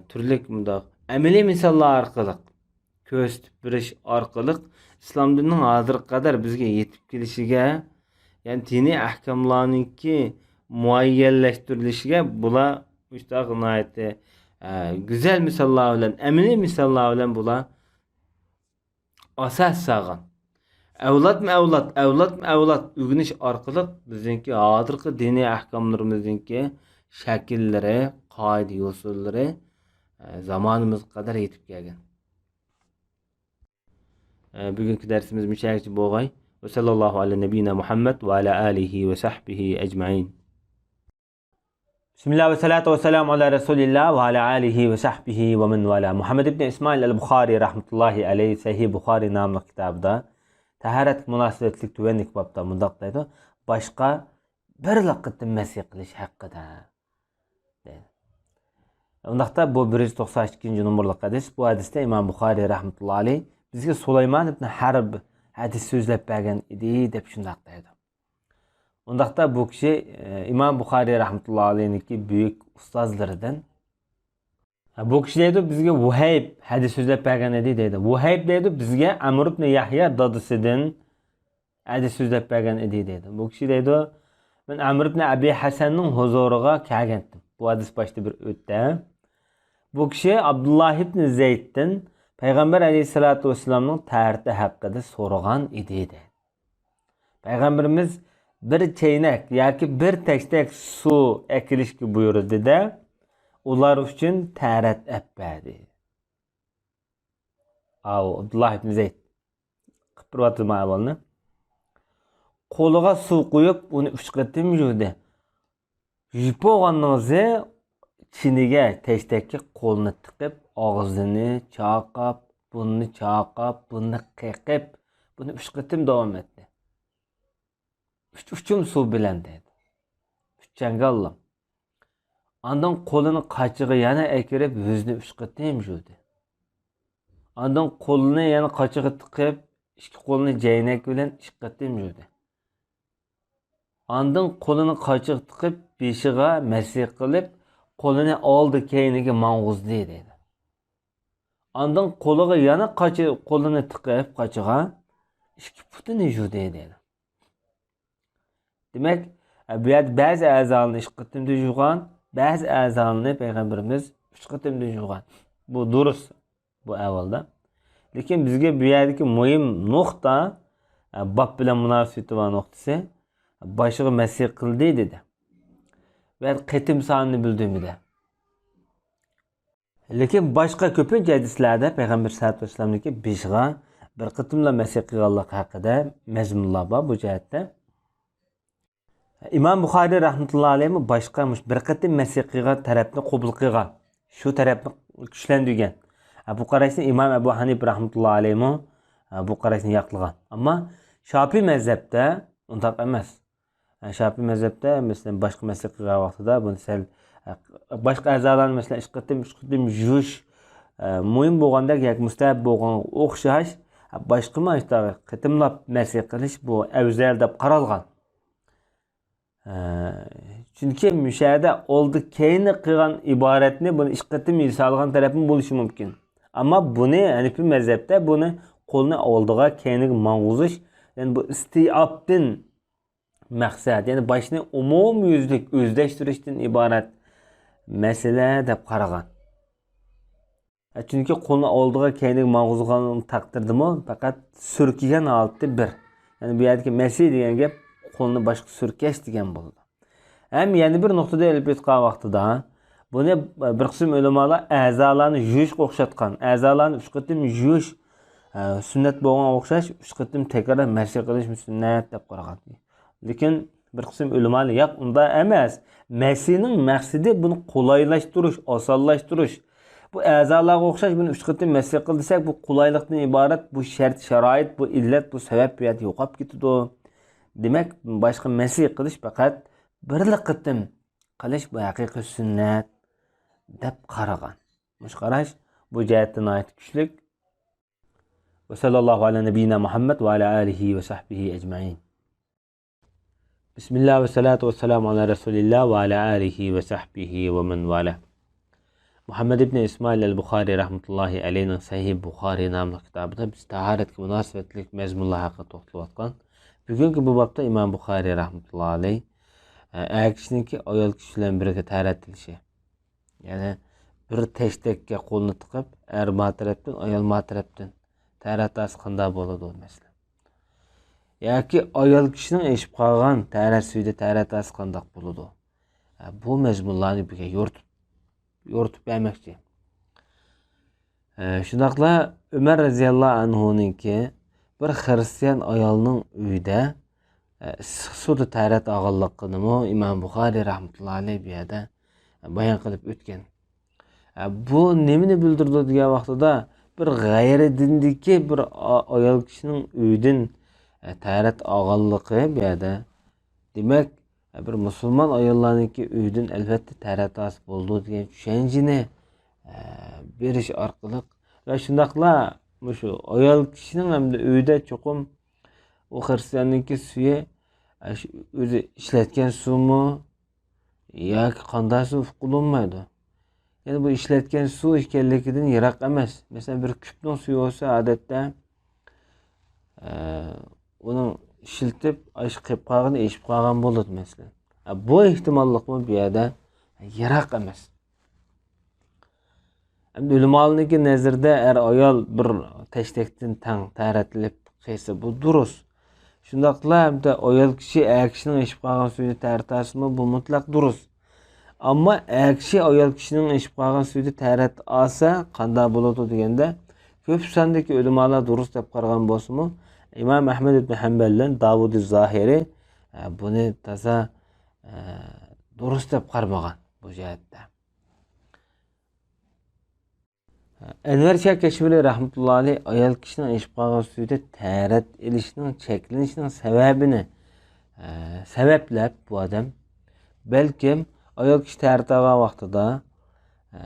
تۈرلۈك مۇنداق ئەمەلىي مىساللار ئارقىلىق، كۆرسىتىپ بېرىش ئارقىلىق ئىسلام دىنىنىڭ ھازىرغا قەدەر بىزگە يېتىپ كېلىشىگە، يەنى دىنىي ئەھكاملارنىڭكى مۇئەييەنلەشتۈرۈلۈشىگە بۇلار مۇشۇنداق ناھايىتى، ئە، گۈزەل مىساللار بىلەن، ئەمەلىي مىساللار بىلەن بۇلار ئاساس سالغان. ئەۋلادمۇ ئەۋلاد، ئەۋلادمۇ ئەۋلاد ئۆگىنىش ئارقىلىق بىزنىڭكى ھازىرقى دىنىي ئەھكاملىرىمىزنىڭكى شەكىللىرى، قائىدە-يوسۇنلىرى، ئە، زامانىمىزغا قەدەر يېتىپ كەلگەن. ئە، بۈگۈنكى دەرسىمىز مۇشۇ يەرگىچە بولغاي. ۋە سەللەللاھۇ ئەلا نەبىينا مۇھەممەد ۋە ئەلا ئالىھى ۋە سەھبىھى ئەجمەئىن. بىسمىللا ۋە سالاتۇ ۋە سالامۇ ئالا رەسۇلىللا ۋە ئالا ئالىھى ۋە سەھبىھى ۋە مەن ۋالا. مۇھەممەد ئىبنى ئىسمائىل ئەل بۇخارى رەھمەتۇللاھى ئەلەيھ سەھىھ بۇخارى ناملىق كىتابىدا تاھارەتكە مۇناسىۋەتلىك تۆۋەندىكى بابتا مۇنداق دەيدۇ: باشقا بىرلا قېتىم مەسىھ قىلىش ھەققىدە، دەيدۇ. ئۇنداقتا بۇ بىر يۈز توقسان ئىككىنچى نومۇرلۇق ھەدىس. بۇ ھەدىستە ئىمام بۇخارى رەھمەتۇللا ئەلەيھ بىزگە سۇلايمان ئىبن ھەرب ھەدىس سۆزلەپ بەرگەن ئىدى، دەپ شۇنداق دەيدۇ. ئۇنداقتا بۇ كىشى، ئە، ئىمام بۇخارى رەھمەتۇللا ئەلەيھنىڭكى بۈيۈك ئۇستازلىرىدىن. بۇ كىشى دەيدۇ، بىزگە ۋۇھەيب ھەدىس سۆزلەپ بەرگەن ئىدى، دەيدۇ. ۋۇھەيب دەيدۇ، بىزگە ئەمر ئىبن يەھيا دادىسىدىن ھەدىس سۆزلەپ بەرگەن ئىدى، دەيدۇ. بۇ كىشى دەيدۇ، مەن ئەمر ئىبن ئەبى ھەسەننىڭ ھۇزۇرىغا كەلگەنتىم. بۇ ھەدىس باشتا بىر ئۆتتى. بۇ كىشى ئابدۇللا ئىبن زەيدتىن پەيغەمبەر ئەلەيھىسسالاتۇ ۋەسسالامنىڭ تەھارىتى ھەققىدە سورىغان ئىدى، دەيدۇ. پەيغەمبىرىمىز بىر چەينەك ياكى بىر تەشتەك سۇ ئەكېلىشكە بۇيرۇدى-دە، ئۇلار ئۈچۈن تەھارەت ئەپ بەردى. ئاۋۇ ئابدۇللا ئىبن زەيد قىلىپ بېرىۋاتىدۇ مانا ئەھۋالنى. قولىغا سۇ قۇيۇپ، ئۇنى ئۈچ قېتىم يۇدى. يۇيۇپ بولغاندىن كېيىن چىنىگە، تەشتەككە قولىنى تىقىپ، ئاغزىنى چايقاپ، بۇرنىنى چايقاپ، بۇرنىنى قېقىپ، بۇنى ئۈچ قېتىم داۋام ئەتتى. ئۈچ ئۇچۇم سۇ بىلەن، دەيدۇ. ئۈچ چاڭگاللا. ئاندىن قولىنى قاچىغا يەنە ئەكىرىپ، يۈزىنى ئۈچ قېتىم يۇدى. ئاندىن قولىنى يەنە قاچىغا تىقىپ، ئىككى قولىنى جەينەك بىلەن ئىككى قېتىم يۇدى. ئاندىن قولىنى قاچىغا تىقىپ، بېشىغا مەسىھ قىلىپ، قولىنى ئالدى كەينىگە ماڭغۇزدى، دەيدۇ. ئاندىن قولىغا يەنە قاچا-، قولىنى تىقىپ قاچىغا، ئىككى پۇتىنى يۇدى، دەيدۇ. دېمەك، بۇ يەردە بەزى ئەزالارنى ئىككى قېتىمدا يۇغان، بەزى ئەزالارنى پەيغەمبىرىمىز ئۈچ قېتىمدا يۇغان. بۇ دۇرۇس، بۇ ئەھۋالدا. لېكىن بىزگە بۇ يەردىكى مۇھىم نۇقتا، باب بىلەن مۇناسىۋىتى بار نۇقتىسى، باشىغا مەسىھ قىلدى دېدى. ۋە قېتىم سانىنى بىلدۈرمىدى. لېكىن باشقا كۆپىنچە ھەدىسلەردە پەيغەمبەر سەللەللاھۇ ئەلەيھى ۋەسەللەمنىڭكى بېشىغا بىر قېتىملا مەسىھ قىلغانلىقى ھەققىدە مەزمۇنلار بار بۇ جەھەتتە. ئىمام بۇخارىي رەھمەتۇللا ئەلەيھىمۇ باشقا مۇش بىر قېتىم مەسىھ قىلغان تەرەپنى قوبۇل قىلغان، شۇ تەرەپنى كۈچلەندۈرگەن. بۇ قاراشنى ئىمام ئەبۇ ھەنىپە رەھمەتۇللا ئەلەيھىمۇ بۇ قاراشنى ياقلىغان. ئەمما شاپىئىي مەزھەپتە ئۇنداق ئەمەس. شاپىئىي مەزھەپتە، مەسىلەن، باشقا مەسىلە قىلغان ۋاقتىدا بۇنى سەل، باشقا ئەزالارنى، مەسىلەن، ئىككى قېتىم، ئۈچ قېتىم يۇيۇش ئە، مۇھىم بولغاندەك ياكى مۇستەھەب بولغانغا ئوخشاش، باشقىمۇ ئاشۇنداق قېتىملاپ مەسى قىلىش بۇ ئەۋزەل دەپ قارالغان. ئە، چۈنكى مۇشۇ يەردە ئالدى كەينى قىلغان ئىبارەتنى بۇنى ئىككى قېتىم يېسالغان تەرەپمۇ بولۇشى مۇمكىن. ئەمما بۇنى ھەنىپىي مەزھەپتە بۇنى قولنى ئالدىغا كەينىگە ماڭغۇزۇش، يەنى بۇ ئىستىئابتىن مەقسەت، يەنى باشنى ئومۇميۈزلۈك ئۆزلەشتۈرۈشتىن ئىبارەت مەسىلە دەپ قارىغان. چۈنكى قولنى ئالدىغا كەينىگە ماڭغۇزغان تەقدىردىمۇ پەقەت سۈركىگەن ھالىتى بىر. يەنى بۇ يەردىكى مەسى دېگەن گەپ قولنى باشقا سۈركەش دېگەن بولىدۇ. ھەم يەنە بىر نۇقتىدا ئېلىپ ئېيتقان ۋاقتىدا، بۇنى بىر قىسىم ئۆلىمالار ئەزالارنى يۇيۇشقا ئوخشاتقان. ئەزالارنى ئۈچ قېتىم يۇيۇش، ئە، سۈننەت بولغانغا ئوخشاش، ئۈچ قېتىم تەكرار مەسى قىلىش سۈننەت دەپ قارىغان. لېكىن بىر قىسىم ئۆلىمالار، ياق، ئۇنداق ئەمەس. مەسىنىڭ مەقسىتى بۇنى قولايلاشتۇرۇش، ئاسانلاشتۇرۇش. بۇ ئەزالارغا ئوخشاش بۇنى ئۈچ قېتىم مەسى قىل دېسەك، بۇ قولايلىقتىن ئىبارەت، بۇ شەرت، شارائىت، بۇ ئىللەت، بۇ سەۋەب بۇ يەردە يوقاپ كېتىدۇ. دېمەك، باشقا مەسى قىلىش پەقەت بىرلا قېتىم قىلىش، بۇ ھەقىقىي سۈننەت دەپ قارىغان. مۇشۇ قاراش بۇ جەھەتتە ناھايىتى كۈچلۈك. وصلى الله على نبينا محمد وعلى آله وصحبه أجمعين. بسم الله والصلاة والسلام على رسول الله وعلى آله وصحبه ومن والاه. مۇھەممەد ئىبنى ئىسمائىل ئەل بۇخارىي رەھمەتۇللاھى ئەلەيھىنىڭ سەھىھ بۇخارىي ناملىق كىتابىدا بىز تاھارەتكە مۇناسىۋەتلىك مەزمۇنلار ھەققىدە توختىلىۋاتقان. بۈگۈنكى بۇ بابتا ئىمام بۇخارىي رەھمەتۇللاھى ئەلەيھ، ئە، ئەر كىشىنىڭكى ئايال كىشى بىلەن بىرگە تاھارەت ئېلىشى. يەنى بىر تەشتەككە قولنى تىقىپ، ئەر ما تەرەپتىن، ئايال ما تەرەپتىن تاھارەت ئالسا قانداق بولىدۇ، مەسىلەن؟ ياكى ئايال كىشىنىڭ ئېشىپ قالغان تاھارەت سۈيىدە تاھارەت ئالسا قانداق بولىدۇ؟ ھە، بۇ مەزمۇنلارنى بىزگە يورۇتۇپ، يورۇتۇپ بەرمەكچى. ھە، شۇنداقلا ئۆمەر رەزىياللاھۇ ئەنھۇنىڭكى بىر خىرىستىيان ئايالنىڭ ئۆيىدە ئىسسىق سۇدا تاھارەت ئالغانلىقىنىمۇ ئىمام بۇخارىي رەھمەتۇللاھى ئەلەيھ بۇ يەردە بايان قىلىپ ئۆتكەن. بۇ نېمىنى بىلدۈرىدۇ دېگەن ۋاقتىدا، بىر غەيرىي دىندىكى بىر ئا-، ئايال كىشىنىڭ ئۆيىدىن تاھارەت ئالغانلىقى بۇ يەردە. دېمەك، بىر مۇسۇلمان ئاياللارنىڭكى ئۆيىدىن ئەلۋەتتە تاھارەت ئالسا بولىدۇ دېگەن چۈشەنچىنى بېرىش ئارقىلىق ۋە شۇنداقلا مۇشۇ ئايال كىشىنىڭ ھەمدە ئۆيىدە چوقۇم ئۇ خىرىستىياننىڭكى سۈيى، ئە، شۇ ئۆزى ئىشلەتكەن سۇمۇ ياكى قانداق سۇ ئۇقۇلۇنمايدۇ. يەنى بۇ ئىشلەتكەن سۇ ئىكەنلىكىدىن يىراق ئەمەس. مەسىلەن، بىر كۈپنىڭ سۈيى بولسا، ئادەتتە، ئە، ئۇنىڭ ئىشلىتىپ، ئاشۇ قېلىپ قالغىنى ئېشىپ قالغان بولىدۇ، مەسىلەن. ئە، بۇ ئېھتىماللىقمۇ بۇ يەردە يىراق ئەمەس. ئەمدى ئۆلىمالارنىڭكى نەزىرىدە ئەر-ئايال بىر تەشتەكتىن تەڭ تەھارەتلىنىپ قىلسا، بۇ دۇرۇس. شۇنداقلا ئەمدى ئايال كىشى ئەر كىشىنىڭ ئېشىپ قالغان سۈيىنى تەھارەت ئالسىمۇ، بۇ مۇتلەق دۇرۇس. ئەمما ئەر كىشى ئايال كىشىنىڭ ئېشىپ قالغان سۈيىدە تەھارەت ئالسا قانداق بولىدۇ دېگەندە، كۆپ ساندىكى ئۆلىمالار دۇرۇس دەپ قارىغان بولسىمۇ، ئىمام ئەھمەد ئىبن ھەمبەل بىلەن داۋۇدى زاھىرى، ئە، بۇنى تازا، ئە، دۇرۇس دەپ قارىمىغان بۇ جەھەتتە. ئەنۋەر شاھ كەشمىرى رەھمەتۇللاھى ئەلەيھ ئايال كىشىنىڭ ئېشىپ قالغان سۈيىدە تەھارەت ئېلىشنىڭ چەكلىنىشىنىڭ سەۋەبىنى، ئە، سەۋەبلەپ بۇ ئادەم، بەلكىم ئايال كىشى تەھارەت ئالغان ۋاقتىدا، ئە،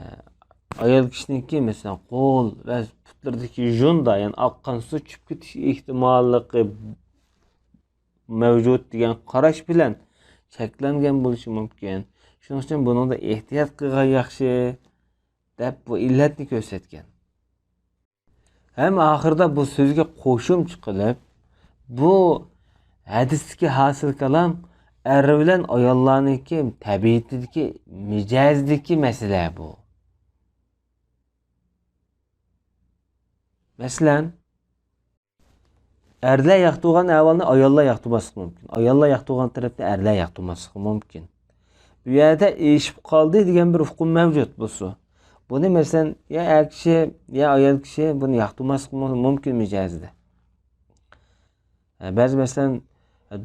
ئايال كىشىنىڭكى، مەسىلەن، قول ۋە پۇتلىرىدىكى يۇندا، يەنى ئاققان سۇ چۈشۈپ كېتىش ئېھتىماللىقى مەۋجۇت دېگەن قاراش بىلەن چەكلەنگەن بولۇشى مۇمكىن. شۇنىڭ ئۈچۈن بۇنىڭدا ئېھتىيات قىلغان ياخشى، دەپ بۇ ئىللەتنى كۆرسەتكەن. ھەم ئاخىرىدا بۇ سۆزگە قوشۇمچە قىلىپ، بۇ ھەدىستىكى ھاسىل كالام ئەر بىلەن ئاياللارنىڭكى تەبىئىتىدىكى، مىجەزىدىكى مەسىلە بۇ. مەسىلەن، ئەرلەر ياقتۇرغان ئەھۋالنى ئاياللار ياقتۇرماسلىقى مۇمكىن. ئاياللار ياقتۇرغان تەرەپنى ئەرلەر ياقتۇرماسلىقى مۇمكىن. بۇ يەردە ئېشىپ قالدى دېگەن بىر ئۇقۇم مەۋجۇت بولسا، بۇنى، مەسىلەن، يا ئەر كىشى، يا ئايال كىشى بۇنى ياقتۇرماسلىقى مۇ-، مۇمكىن مىجەزىدە. ئە، بەزى، مەسىلەن، ئە،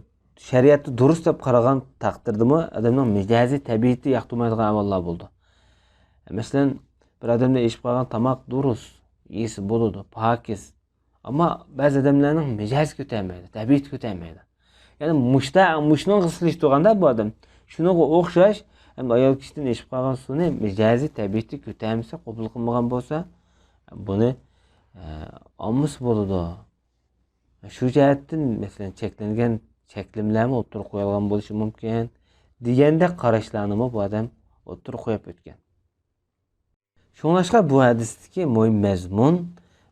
شەرىئەتتە دۇرۇس دەپ قارىغان تەقدىردىمۇ ئادەمنىڭ مىجەزى، تەبىئىتى ياقتۇرمايدىغان ئەھۋاللار بولىدۇ. ئە، مەسىلەن، بىر ئادەمدە ئېشىپ قالغان تاماق دۇرۇس، يېسە بولىدۇ، پاكىز. ئەمما بەزى ئادەملەرنىڭ مىجەزى كۆتەرمەيدۇ، تەبىئىتى كۆتەرمەيدۇ. يەنى مۇشتا-، مۇشۇنىڭغا سېلىشتۇرغاندا بۇ ئادەم، شۇنىڭغا ئوخشاش، ئەمدى ئايال كىشىدىن ئېشىپ قالغان سۇنى مىجەزى، تەبىئىتى كۆتەرمىسە، قوبۇل قىلمىغان بولسا، بۇنى، ئە، ئالمىسا بولىدۇ. شۇ جەھەتتىن، مەسىلەن، چەكلەنگەن چەكلىمىلەرمۇ ئوتتۇرىغا قويۇلغان بولۇشى مۇمكىن، دېگەندەك قاراشلارنىمۇ بۇ ئادەم ئوتتۇرىغا قويۇپ ئۆتكەن. شۇڭلاشقا بۇ ھەدىستىكى مۇھىم مەزمۇن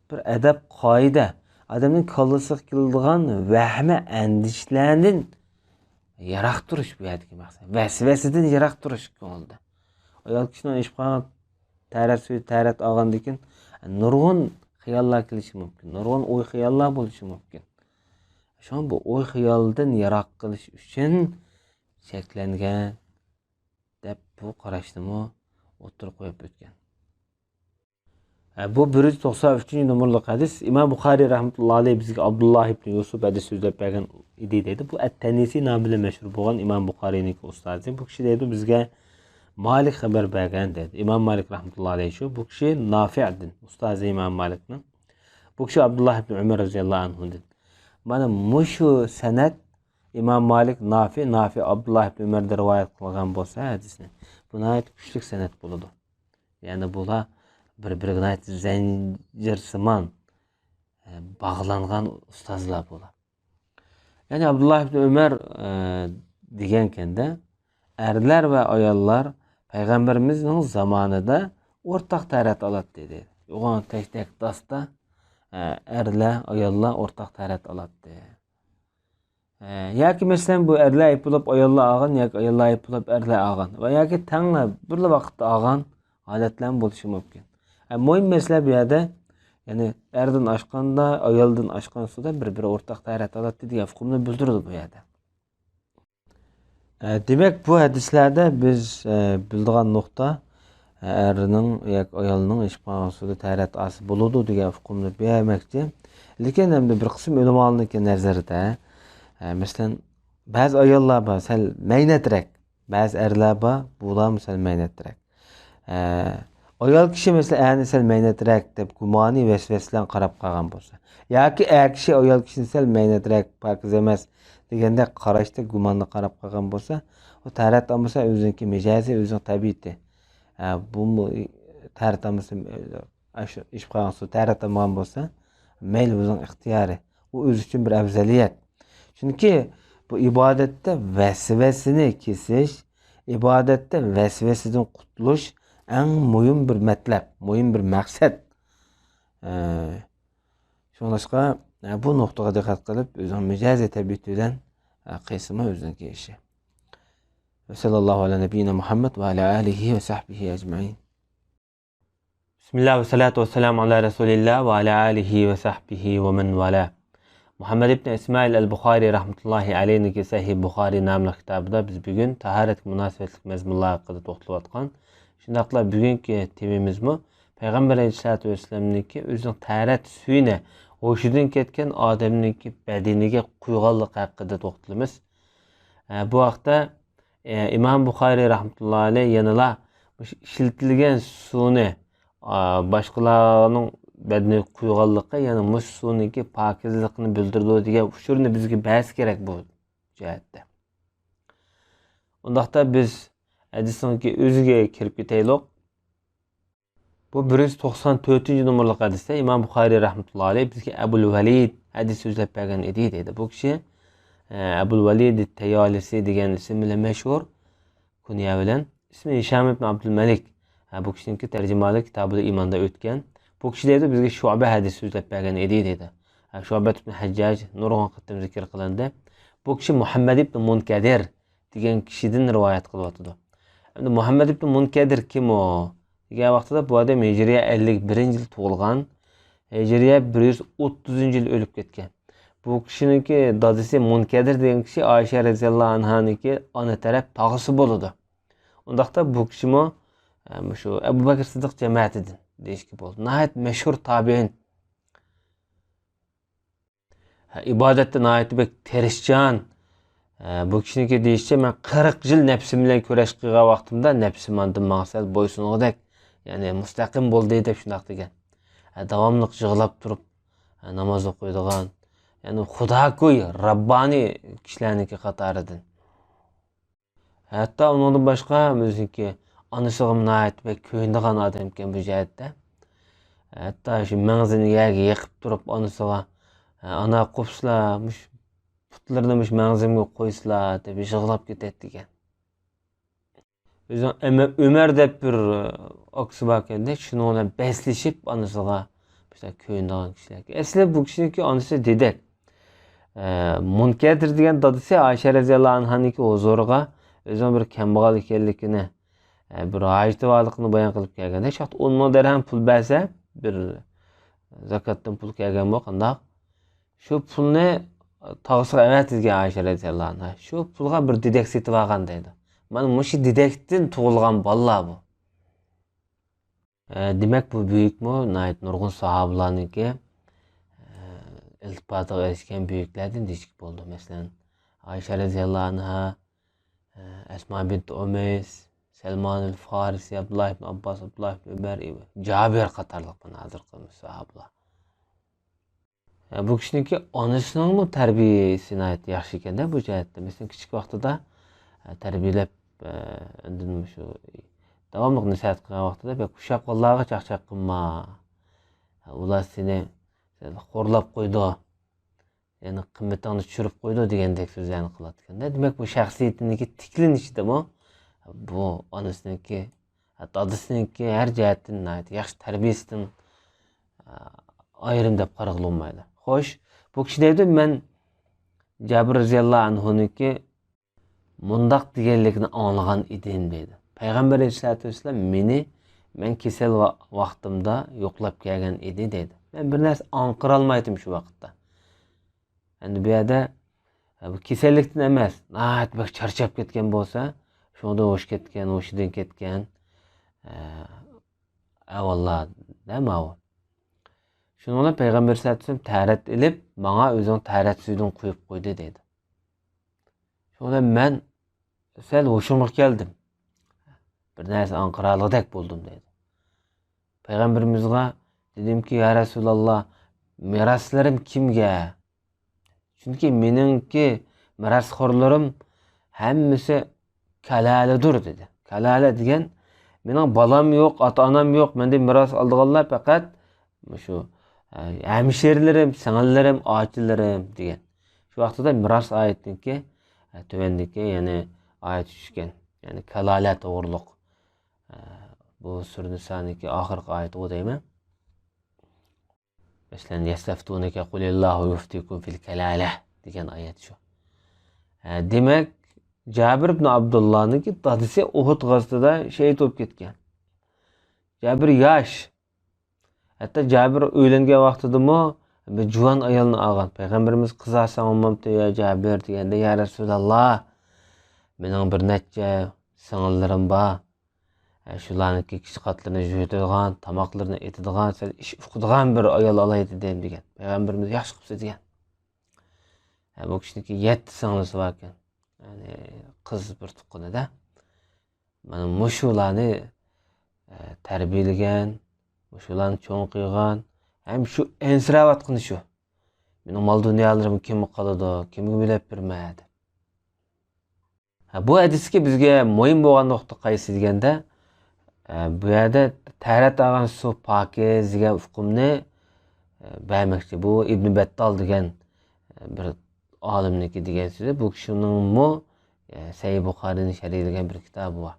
بىر ئەدەپ قائىدە، ئادەمنىڭ كاللىسىغا كېلىدىغان ۋەھمە ئەندىشىلەردىن يىراق تۇرۇش بۇ يەردىكى مەقسەت. ۋەسۋەسىدىن يىراق تۇرۇش كۆڭۈلدە. ئايال كىشىنىڭ ئىشقا تەرەت سۈيى تەرەت ئالغاندىن كېيىن نۇرغۇن خىياللار كېلىشى مۇمكىن، نۇرغۇن ئوي خىياللار بولۇشى مۇمكىن. شۇڭا بۇ ئوي خىيالدىن يىراق قىلىش ئۈچۈن چەكلەنگەن دەپ بۇ قاراشنىمۇ ئوتتۇرىغا قويۇپ ئۆتكەن. ھە، بۇ بىر يۈز توقسان ئۈچىنچى نومۇرلۇق ھەدىس. ئىمام بۇخارىي رەھمەتۇللا ئەلەيھ بىزگە ئابدۇللا ئىبن يۈسۈپ ھەدىس سۆزلەپ بەرگەن ئىدى دەيدۇ. بۇ ئەت-تەنىسى نامى بىلەن مەشھۇر بولغان ئىمام بۇخارىينىڭكى ئۇستازى. بۇ كىشى دەيدۇ، بىزگە مالىك خەۋەر بەرگەن دەيدۇ. ئىمام مالىك رەھمەتۇللا ئەلەيھ شۇ. بۇ كىشى نافىئدىن، ئۇستازى ئىمام مالىكنىڭ. بۇ كىشى ئابدۇللا ئىبن ئۆمەر رەزىياللاھۇ ئەنھۇدىن. مانا مۇشۇ سەنەد ئىمام مالىك نافى، نافى ئابدۇللا ئىبن ئۆمەردىن رىۋايەت قىلغان بولسا ھەدىسنى، بۇ ناھايىتى كۈچلۈك سەنەد بولىدۇ. يەنى بۇلار بىر-بىرىگە ناھايىتى زەنجىرسىمان، ئە، باغلانغان ئۇستازلار بۇلار. يەنى ئابدۇللا ئىبن ئۆمەر، ئە، دېگەنكەندە، ئەرلەر ۋە ئاياللار پەيغەمبىرىمىزنىڭ زامانىدا ئورتاق تەرەت ئالاتتى دەيدۇ. يوغان تەك-تەك داستا، ئە، ئەرلەر، ئاياللار ئورتاق تەرەت ئالاتتى. ئە، ياكى مەسىلەن، بۇ ئەرلەر ئېيىپ بولۇپ ئاياللار ئالغان ياكى ئاياللار ئېيىپ بولۇپ ئەرلەر ئالغان ۋە ياكى تەڭلا بىرلا ۋاقىتتا ئالغان ھالەتلەرمۇ بولۇشى مۇمكىن. ئە، مۇھىم مەسىلە بۇ يەردە، يەنى ئەردىن ئاشقاندا، ئايالدىن ئاشقان سۇدا بىر-بىرى ئورتاق تەرەت ئالاتتى دېگەن ئۇقۇمنى بىلدۈرىدۇ بۇ يەردە. ئە، دېمەك، بۇ ھەدىسلەردە بىز، ئە، بىلىدىغان نۇقتا، ئە، ئەرنىڭ ياكى ئايالنىڭ ئىشقا قالغان سۇدا تەرەت ئالسا بولىدۇ دېگەن ئۇقۇمنى بەرمەكچى. لېكىن ئەمدى بىر قىسىم ئۆلىمالارنىڭكى نەزىرىدە، ئە، مەسىلەن، بەزى ئاياللار بار، سەل مەينەترەك، بەزى ئەرلەر بار، بۇلارمۇ سەل مەينەترەك. ئە، ئايال كىشى، مەسىلەن، ئەرنى سەل مەينەترەك دەپ گۇمانىي ۋەسۋەسە بىلەن قاراپ قالغان بولسا، ياكى ئەر كىشى ئايال كىشىنى سەل مەينەترەك، پاكىز ئەمەس دېگەندەك قاراشتا گۇماندا قاراپ قالغان بولسا، ئۇ تەرەت ئالمىسا ئۆزىنىڭكى مىجەزى، ئۆزىنىڭ تەبىئىتى. ئە، بۇمۇ تەرەت ئالمىسا، ئە، شۇ ئىشقا قالغان سۇ تەرەت ئالمىغان بولسا، مەيلى، ئۆزىنىڭ ئىختىيارى. ئۇ ئۆزى ئۈچۈن بىر ئەۋزەلىيەت. چۈنكى بۇ ئىبادەتتە ۋەسۋەسىنى كېسىش، ئىبادەتتە ۋەسۋەسىدىن قۇتۇلۇش ئەڭ مۇھىم بىر مەتلەپ، مۇھىم بىر مەقسەت. ئە، شۇڭلاشقا، ئە، بۇ نۇقتىغا دىققەت قىلىپ، ئۆزىنىڭ مىجەزى تەبىئىتى بىلەن، ئە، قىلسىمۇ ئۆزىنىڭكى ئىشى. ۋە سەللەللاھۇ ئەلا نەبىييىنا مۇھەممەد ۋە ئەلا ئالىھى ۋە سەھبىھى ئەجمەئىن. بىسمىللا ۋە سالاتۇ ۋە سالامۇ ئالا رەسۇلىللا ۋە ئالا ئالىھى ۋە سەھبىھى ۋە مەن ۋالا. مۇھەممەد ئىبن ئىسمائىل ئەل بۇخارى رەھمەتۇللاھى ئەلەيھنىڭكى سەھىھ بۇخارى ناملىق كىتابىدا بىز بۈگۈن تاھارەتكە مۇناسىۋەتلىك مەزمۇنلار ھەققىدە توختىلىۋاتقان. شۇنداقلا بۈگۈنكى تېمىمىزمۇ پەيغەمبەر ئەلەيھىسسالاتۇ ۋەسسالامنىڭكى ئۆزىنىڭ تەرەت سۈيىنى ھوشىدىن كەتكەن ئادەمنىڭكى بەدىنىگە قۇيغانلىقى ھەققىدە توختىلىمىز. ئە، بۇ ھەقتە، ئە، ئىمام بۇخارىي رەھمەتۇللاھى ئەلەيھ يەنىلا مۇشۇ ئىشلىتىلگەن سۇنى، ئا، باشقىلارنىڭ بەدىنىگە قۇيغانلىقى، يەنى مۇشۇ سۇنىڭكى پاكىزلىقىنى بىلدۈرىدۇ دېگەن ئۇچۇرنى بىزگە بەرسە كېرەك بۇ جەھەتتە. ئۇنداقتا بىز ھەدىسنىڭكى ئۆزىگە كىرىپ كېتەيلۇق. بۇ بىر يۈز توقسان تۆتىنچى نومۇرلۇق ھەدىستە ئىمام بۇخارىي رەھمەتۇللاھى ئەلەيھ بىزگە ئەبۇل ۋەلىد ھەدىس سۆزلەپ بەرگەن ئىدى دەيدۇ. بۇ كىشى، ئە، ئەبۇل ۋەلىد تەيالىسى دېگەن ئىسىم بىلەن مەشھۇر، كۇنيە بىلەن. ئىسمى ھىشام ئىبن ئابدۇلمەلىك. ئە، بۇ كىشىنىڭكى تەرجىمانى كىتابۇل ئىماندا ئۆتكەن. بۇ كىشى دەيدۇ، بىزگە شۇئبە ھەدىس سۆزلەپ بەرگەن ئىدى دەيدۇ. ئە، شۇئبە ئىبن ھەججاج نۇرغۇن قېتىم زىكىر قىلىندى. بۇ كىشى مۇھەممەد ئىبن مۇنكەدىر دېگەن كىشىدىن رىۋايەت قىلىۋاتىدۇ. ئەمدى مۇھەممەد ئىبن مۇنكەدىر كىم ئۇ دېگەن ۋاقتىدا، بۇ ئادەم ھىجرىيە ئەللىك بىرىنچى يىل تۇغۇلغان، ھىجرىيە بىر يۈز ئوتتۇزىنچى يىل ئۆلۈپ كەتكەن. بۇ كىشىنىڭكى دادىسى مۇنكەدىر دېگەن كىشى ئائىشە رەزىياللاھۇ ئەنھانىڭكى ئانا تەرەپ تاغىسى بولىدۇ. ئۇنداقتا بۇ كىشىمۇ، ئە، مۇشۇ ئەبۇ بەكرى سىددىق جەمەتىدىن دېيىشكە بولىدۇ. ناھايىتى مەشھۇر تابىئىن. ئىبادەتتە ناھايىتى بەك تىرىشچان. بۇ كىشىنىڭكى دېيىشىچە، مەن قىرىق يىل نەپسىم بىلەن كۈرەش قىلغان ۋاقتىمدا نەپسىم ئاندىن ماڭا سەل بويسۇنغۇدەك، يەنى مۇستەقىم بولدى دەپ شۇنداق دېگەن. داۋاملىق يىغلاپ تۇرۇپ ناماز ئوقۇيدىغان، يەنى خۇداكوي، راببانىي كىشىلەرنىڭكى قاتارىدىن. ھەتتا ئۇنىڭدىن باشقا ئۆزىنىڭكى ئانىسىغىمۇ ناھايىتى بەك كۆيۈنىدىغان ئادەمكەن بۇ جەھەتتە. ھەتتا شۇ مەڭزىنى يەرگە يېقىپ تۇرۇپ ئانىسىغا، «ئانا، قوپسىلا، مۇش پۇتلىرىنى مۇش مەڭزىمگە قويسىلا» دەپ يىغلاپ كېتەتتىكەن. ئۆزىنىڭ ئەمە-، ئۆمەر دەپ بىر ئاكىسى باركەندە، شۇنىڭ بىلەن بەسلىشىپ ئانىسىغا مۇشۇنداق كۆيۈنىدىغان كىشىلەر. ئەسلى بۇ كىشىنىڭكى ئانىسى دېدەك. ئە، مۇنكەدىر دېگەن دادىسى ئائىشە رەزىياللاھۇ ئەنھانىڭكى ھۇزۇرىغا ئۆزىنىڭ بىر كەمبەغەل ئىكەنلىكىنى، ئە، بىر ھاجىتى بارلىقىنى بايان قىلىپ كەلگەندە، شۇ ۋاقىتتا ئون مىڭ دىرھەم پۇل بەرسە، بىر زاكاتتىن پۇل كەلگەنمۇ قانداق؟ شۇ پۇلنى تاغىسىغا ئەۋەتىدىكەن ئائىشە رەزىياللاھۇ ئەنھا. شۇ پۇلغا بىر دېدەك سېتىۋالغان دەيدۇ. مانا مۇشۇ دېدەكتىن تۇغۇلغان بالىلار بۇ. ئە، دېمەك، بۇ بۈيۈكمۇ ناھايىتى نۇرغۇن ساھابىلارنىڭكى، ئە، ئىلتىپاتىغا ئېرىشكەن بۈيۈكلەردىن دېيىشكە بولىدۇ. مەسىلەن، ئائىشە رەزىياللاھۇ ئەنھا، ئە، ئەسما بىنت ئۇمەيس، سەلمانىل فارسى، ئابدۇللا ئىبن ئابباس، ئابدۇللا ئىبن ئۆمەر، جابىر قاتارلىق مانا ھازىرقى ساھابىلار. ئە، بۇ كىشىنىڭكى ئانىسىنىڭمۇ تەربىيىسى ناھايىتى ياخشى ئىكەن-دە بۇ جەھەتتە. مەسىلەن، كىچىك ۋاقتىدا، ئە، تەربىيەلەپ، ئە، ئاندىن شۇ داۋاملىق نەسىھەت قىلغان ۋاقتىدا، «بەك ئۇششاق بالىلارغا چاقچاق قىلما. ئۇلار سېنى خورلاپ قويىدۇ. يەنى قىممىتىڭنى چۈشۈرۈپ قويىدۇ» دېگەندەك سۆزلەرنى قىلاتتىكەن-دە. دېمەك، بۇ شەخسىيىتىنىڭكى تىكلىنىشىدىمۇ بۇ ئانىسىنىڭكى، دادىسىنىڭكى ھەر جەھەتتىن ناھايىتى ياخشى تەربىيەسىدىن، ئە، ئايرىم دەپ قارىغىلى بولمايدۇ. خوش، بۇ كىشى دەيدۇ، مەن جابىر رەزىياللاھۇ ئەنھۇنىڭكى مۇنداق دېگەنلىكىنى ئاڭلىغان ئىدىم دەيدۇ. پەيغەمبەر ئەلەيھىسسالاتۇ ۋەسسالام مېنى، مەن كېسەل ۋا-، ۋاقتىمدا يوقلاپ كەلگەن ئىدى دەيدۇ. مەن بىر نەرسە ئاڭقىرالمايتتىم شۇ ۋاقىتتا. ئەمدى بۇ يەردە، ئە، بۇ كېسەللىكتىن ئەمەس، ناھايىتى بەك چارچاپ كەتكەن بولسا، شۇنىڭدىن ھوش كەتكەن، ھوشىدىن كەتكەن، ئە، ئەۋاللا دە ماۋۇ. شۇنىڭ بىلەن پەيغەمبەر سەللەللاھۇ ئەلەيھى ۋەسەللەم تەھارەت ئېلىپ، ماڭا ئۆزىنىڭ تەھارەت سۈيىدىن قۇيۇپ قويدى دەيدۇ. شۇنىڭ بىلەن مەن سەل ھوشۇمغا كەلدىم. بىر نەرسە ئاڭقىرالىغۇدەك بولدۇم دەيدۇ. پەيغەمبىرىمىزغا دېدىمكى، يا رەسۇلاللا، مىراسلىرىم كىمگە؟ چۈنكى مېنىڭكى مىراسخورلىرىم ھەممىسى كالالىدۇر دېدى. كالالە دېگەن، مېنىڭ بالام يوق، ئاتا-ئانام يوق، مەندىن مىراس ئالىدىغانلار پەقەت مۇشۇ، ئە، ھەمشىرىلىرىم، سىڭىللىرىم، ئاچىلىرىم دېگەن. شۇ ۋاقتىدا مىراس ئايىتىنىڭكى، ئە، تۆۋەندىكى، يەنى ئايەت چۈشكەن. يەنى كالالە توغرۇلۇق. ئە، بۇ سۈرە نىسانىڭكى ئاخىرقى ئايىتىغۇ دەيمەن. مەسىلەن، يەستەفتۇنەكە قۇلىللاھۇ يۇفتىكۇم فىل كالالە دېگەن ئايەت شۇ. ھە، دېمەك، جابىر ئىبن ئابدۇللانىڭكى دادىسى ئۇھۇد غازىتىدا شېھىت بولۇپ كەتكەن. جابىر ياش. ھەتتا جابىر ئۆيلەنگەن ۋاقتىدىمۇ بىر جۇۋان ئايالنى ئالغان. پەيغەمبىرىمىز، «قىز ئالساڭ بولمامتۇ يا جابىر؟» دېگەندە، «يا رەسۇلاللا، مېنىڭ بىر نەچچە سىڭىللىرىم بار. ھە، شۇلارنىڭكى كىچىك قاتلىرىنى يۇيۇتىدىغان، تاماقلىرىنى ئېتىدىغان، سەل ئىش ئۇقىدىغان بىر ئايال ئالاي دېدىم» دېگەن. پەيغەمبىرىمىز، «ياخشى قىپسىز» دېگەن. ھە، بۇ كىشىنىڭكى يەتتە سىڭلىسى باركەن. يەنى قىز بىر تۇغقىنىدا. مانا مۇشۇلارنى، ئە، تەربىيەلىگەن، مۇشۇلارنى چوڭ قىلغان، ھەم شۇ ئەنسىرەۋاتقىنى شۇ. «مېنىڭ مال-دۇنيالىرىم كىمگە قالىدۇ، كىمگە بۆلەپ بېرىمەن؟» دەپ. ھە، بۇ ھەدىستىكى بىزگە مۇھىم بولغان نۇقتا قايسى دېگەندە، ئە، بۇ يەردە تەھارەت ئالغان سۇ پاكىز دېگەن ئۇقۇمنى، ئە، بەرمەكچى. بۇ ئىبن بەتتال دېگەن، ئە، بىر ئالىمنىڭكى دېگەن سۆزى. بۇ كىشىنىڭمۇ، ئە، سەھىھ بۇخارىنى شەرھلىگەن بىر كىتابى بار.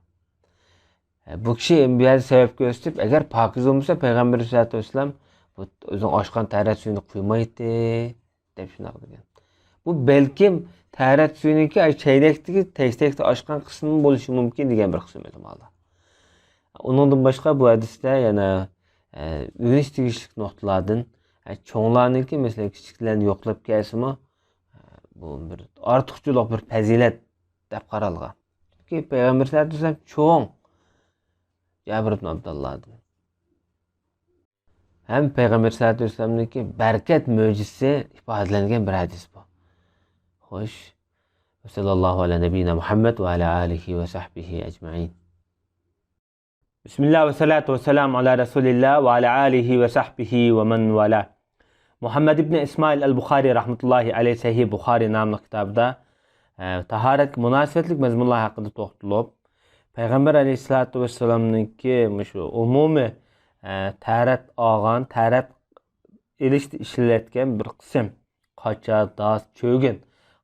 ئە، بۇ كىشى بۇ يەردە سەۋەب كۆرسىتىپ، ئەگەر پاكىز بولمىسا، پەيغەمبەر ئەلەيھىسسالاتۇ ۋەسسالام بۇ ئۆزىنىڭ ئاچقان تەھارەت سۈيىنى قۇيمايتتى. دەپ شۇنداق دېگەن. بۇ بەلكىم تەھارەت سۈيىنىڭكى ئاي چەينەكتىكى تەستەكتە ئاچقان قىسمى بولۇشى مۇمكىن دېگەن بىر قىسىم ئۆلىمالار. ئۇنىڭدىن باشقا بۇ ھەدىستە يەنە، ئە، ئۆگىنىش تېگىشلىك نۇقتىلاردىن، ئە، چوڭلارنىڭكى، مەسىلەن، كىچىكلەرنى يوقلاپ كەلسىمۇ، ئە، بۇ بىر ئارتۇقچىلىق، بىر پەزىلەت دەپ قارالغان. چۈنكى پەيغەمبەر سەللەللاھۇ ئەلەيھى ۋەسەللەم چوڭ جابىر ئىبن ئابدۇللادىن. ھەم پەيغەمبەر سەللەللاھۇ ئەلەيھى ۋەسەللەمنىڭكى بەرىكەت مۆجىزىسى ئىپادىلەنگەن بىر ھەدىس بۇ. خوش. ۋەسەللاللاھۇ ئەلا نەبىييىنا مۇھەممەد ۋە ئەلا ئالىھى ۋە سەھبىھى ئەجمەئىن. بىسمىللا ۋەسسالاتۇ ۋەسسالامۇ ئەلا رەسۇلىللا ۋە ئەلا ئالىھى ۋە سەھبىھى ۋە مەن ۋالا. مۇھەممەد ئىبنى ئىسمائىل ئەل بۇخارى رەھمەتۇللاھى ئەلەيھ سەھىھ بۇخارى ناملىق كىتابىدا، ئە، تاھارەتكە مۇناسىۋەتلىك مەزمۇنلار ھەققىدە توختىلىپ، پەيغەمبەر ئەلەيھىسسالاتۇ ۋەسسالامنىڭكى مۇشۇ ئومۇمىي، ئە، تەرەت ئالغان، تەرەت ئېلىشتا ئىشلەتكەن بىر قىسىم قاچا، داس، چۆگۈن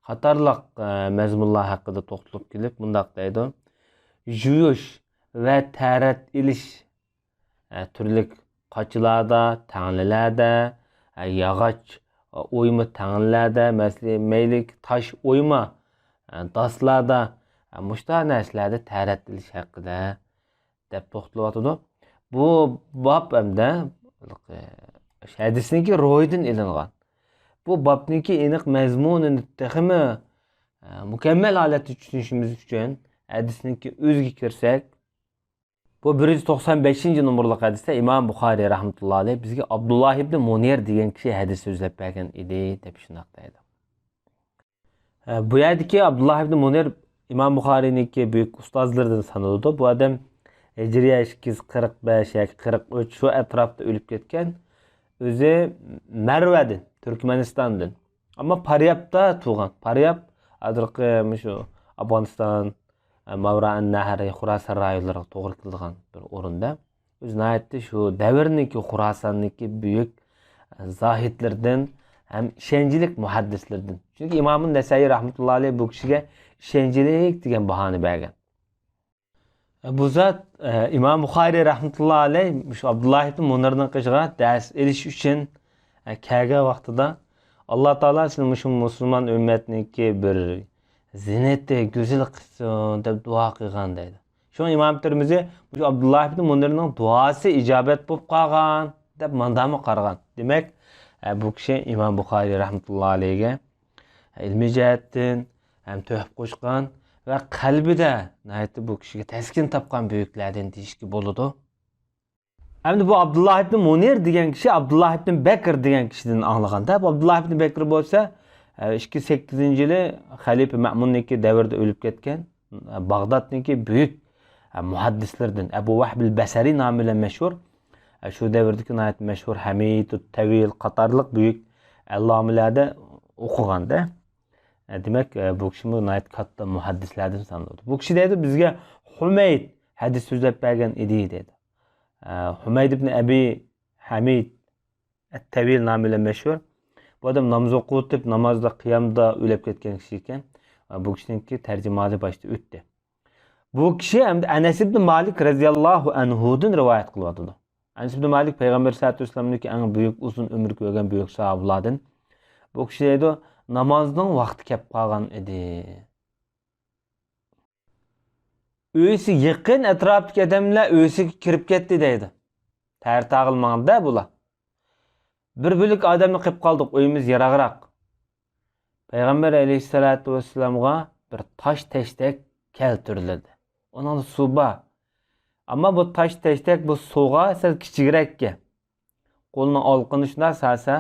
قاتارلىق، ئە، مەزمۇنلار ھەققىدە توختىلىپ كېلىپ مۇنداق دەيدۇ: يۇيۇش ۋە تەرەت ئېلىش، ئە، تۈرلۈك قاچىلاردا، تەڭلىلەردە، ئە، ياغاچ، ئە، ئويما تەڭلىلەردە، مەسىلەن، مەيلى تاش ئويما، ئە، داسلاردا، ئە، مۇشۇنداق نەرسىلەردە تەرەت ئېلىش ھەققىدە دەپ توختىلىۋاتىدۇ. بۇ باب ئەمدى، ئە، ھەدىسنىڭكى روھىدىن ئېلىنغان. بۇ بابنىڭكى ئېنىق مەزمۇنىنى تېخىمۇ، ئە، مۇكەممەل ھالەتتە چۈشىنىشىمىز ئۈچۈن ھەدىسنىڭكى ئۆزىگە كىرسەك، بۇ بىر يۈز توقسان بەشىنچى نومۇرلۇق ھەدىستە ئىمام بۇخارىي رەھمەتۇللا ئەلەيھ بىزگە ئابدۇللا ئىبنى مۇنىر دېگەن كىشى ھەدىس سۆزلەپ بەرگەن ئىدى دەپ شۇنداق دەيدۇ. ئە، بۇ يەردىكى ئابدۇللا ئىبنى مۇنىر ئىمام بۇخارىينىڭكى بۈيۈك ئۇستازلىرىدىن سانىلىدۇ. بۇ ئادەم ھىجرىيە ئىككى يۈز قىرىق بەش ياكى قىرىق ئۈچ شۇ ئەتراپتا ئۆلۈپ كەتكەن. ئۆزى مەرۋەدىن، تۈركمەنىستاندىن. ئەمما پاريابتا تۇغان. پارياب ھازىرقى مۇشۇ ئافغانىستان، ماۋرائەن نەھر، خۇراسان رايونلىرىغا توغرا كېلىدىغان بىر ئورۇندا. ئۆزى ناھايىتى شۇ دەۋرنىڭكى خۇراساننىڭكى بۈيۈك زاھىدلىرىدىن ھەم ئىشەنچلىك مۇھەددىسلىرىدىن. چۈنكى ئىمام نەسەئىي رەھمەتۇللا ئەلەيھ بۇ كىشىگە ئىشەنچلىك دېگەن باھانى بەرگەن. بۇ زات، ئە، ئىمام بۇخارىي رەھمەتۇللا ئەلەيھ مۇشۇ ئابدۇللا ئىبن مۇنىرنىڭ قېشىغا دەرس ئېلىش ئۈچۈن، ئە، كەلگەن ۋاقتىدا، «ئاللا تائالا سېنى مۇشۇ مۇسۇلمان ئۈممەتنىڭكى بىر زىننىتى، گۈزىلى قىلسۇن» دەپ دۇئا قىلغان دەيدۇ. شۇڭا ئىمام تىرمىزى مۇشۇ ئابدۇللا ئىبن مۇنىرنىڭ دۇئاسى ئىجابەت بولۇپ قالغان دەپ ماندامۇ قارىغان. دېمەك، ئە، بۇ كىشى ئىمام بۇخارىي رەھمەتۇللا ئەلەيھىگە ئىلمىي جەھەتتىن ھەم تۆھپە قوشقان ۋە قەلبىدە ناھايىتى بۇ كىشىگە تەسكىن تاپقان بۈيۈكلەردىن دېيىشكە بولىدۇ. ئەمدى بۇ ئابدۇللا ئىبن مۇنىر دېگەن كىشى ئابدۇللا ئىبن بەكر دېگەن كىشىدىن ئاڭلىغاندا، بۇ ئابدۇللا ئىبن بەكر بولسا، ئىككى يۈز سەككىزىنچى يىلى خەلىپە مەمۇننىڭكى دەۋرىدە ئۆلۈپ كەتكەن، باغدادنىڭكى بۈيۈك مۇھەددىسلىرىدىن، ئەبۇ ۋەھبىل بەسەرى نامى بىلەن مەشھۇر. شۇ دەۋردىكى ناھايىتى مەشھۇر ھەمىد تەۋىل قاتارلىق بۈيۈك ئەللامىلەردە ئوقۇغاندا. دېمەك، بۇ كىشىمۇ ناھايىتى كاتتا مۇھەددىسلەردىن سانىلىدۇ. بۇ كىشى دەيدۇ، بىزگە ھۇمەيد ھەدىس سۆزلەپ بەرگەن ئىدى دەيدۇ. ئە، ھۇمەيد ئىبن ئەبى ھەمىد ئەت-تەۋىل نامى بىلەن مەشھۇر. بۇ ئادەم ناماز ئوقۇۋېتىپ، نامازدا، قىيامدا ئۆلۈپ كەتكەن كىشى ئىكەن. ئە، بۇ كىشىنىڭكى تەرجىمىھالى باشتا ئۆتتى. بۇ كىشى ئەمدى ئەنەس ئىبن مالىك رەزىياللاھۇ ئەنھۇدىن رىۋايەت قىلىۋاتىدۇ. ئەنەس ئىبن مالىك پەيغەمبەر سەللەللاھۇ ئەلەيھى ۋەسەللەمنىڭكى ئەڭ بۈيۈك، ئۇزۇن ئۆمۈر كۆرگەن بۈيۈك ساھابىلاردىن. بۇ كىشى دەيدۇ، نامازنىڭ ۋاقتى كەپ قالغان ئىدى. ئۆيسى يېقىن ئەتراپتىكى ئادەملەر ئۆيسىگە كىرىپ كەتتى دەيدۇ. تەرەت ئالغىلى ماڭدى بۇلار. بىر بۆلەك ئادەملا قېلىپ قالدۇق، ئۆيىمىز يىراقراق. پەيغەمبەر ئەلەيھىسسالاتۇ ۋەسسالامغا بىر تاش تەشتەك كەلتۈرۈلدى. ئۇنىڭدا سۇ بار. ئەمما بۇ تاش تەشتەك بۇ سۇغا سەل كىچىكرەككەن. قولنى ئالقىنى شۇنداق سالسا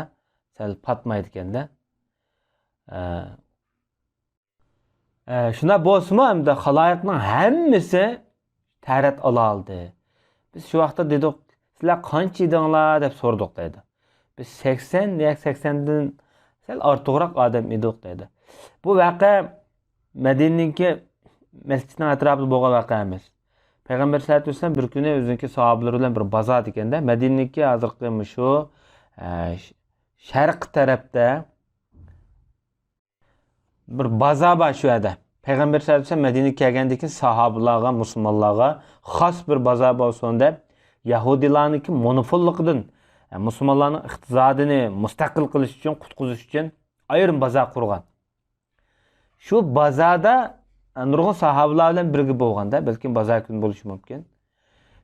سەل پاتمايدىكەن-دە. ئە، ئە، شۇنداق بولسىمۇ، ئەمدى خالايىقنىڭ ھەممىسى تەرەت ئالالدى. بىز شۇ ۋاقىتتا دېدۇق، سىلەر قانچە ئىدىڭلار دەپ سورىدۇق دەيدۇ. بىز سەكسەن ياكى سەكسەندىن سەل ئارتۇقراق ئادەم ئىدۇق دەيدۇ. بۇ ۋەقە مەدىنىنىڭكى مەسچىتنىڭ ئەتراپىدا بولغان ۋەقە ئەمەس. پەيغەمبەر سەللەللاھۇ ئەلەيھى ۋەسەللەم بىر كۈنى ئۆزىنىڭكى ساھابىلىرى بىلەن بىر بازاردىكەن-دە، مەدىنىنىڭكى ھازىرقى مۇشۇ، ئە، ش-، شەرق تەرەپتە بىر بازار بار شۇ يەردە. پەيغەمبەر سەللەللاھۇ ئەلەيھى ۋەسەللەم مەدىنىگە كەلگەندىن كېيىن ساھابىلارغا، مۇسۇلمانلارغا خاس بىر بازار بولسۇن دەپ، يەھۇدىيلارنىڭكى مونوپوللۇقىدىن، مۇسۇلمانلارنىڭ ئىقتىسادىنى مۇستەقىل قىلىش ئۈچۈن، قۇتقۇزۇش ئۈچۈن ئايرىم بازار قۇرغان. شۇ بازاردا نۇرغۇن ساھابىلار بىلەن بىرگە بولغاندا، بەلكىم بازار كۈنى بولۇشى مۇمكىن.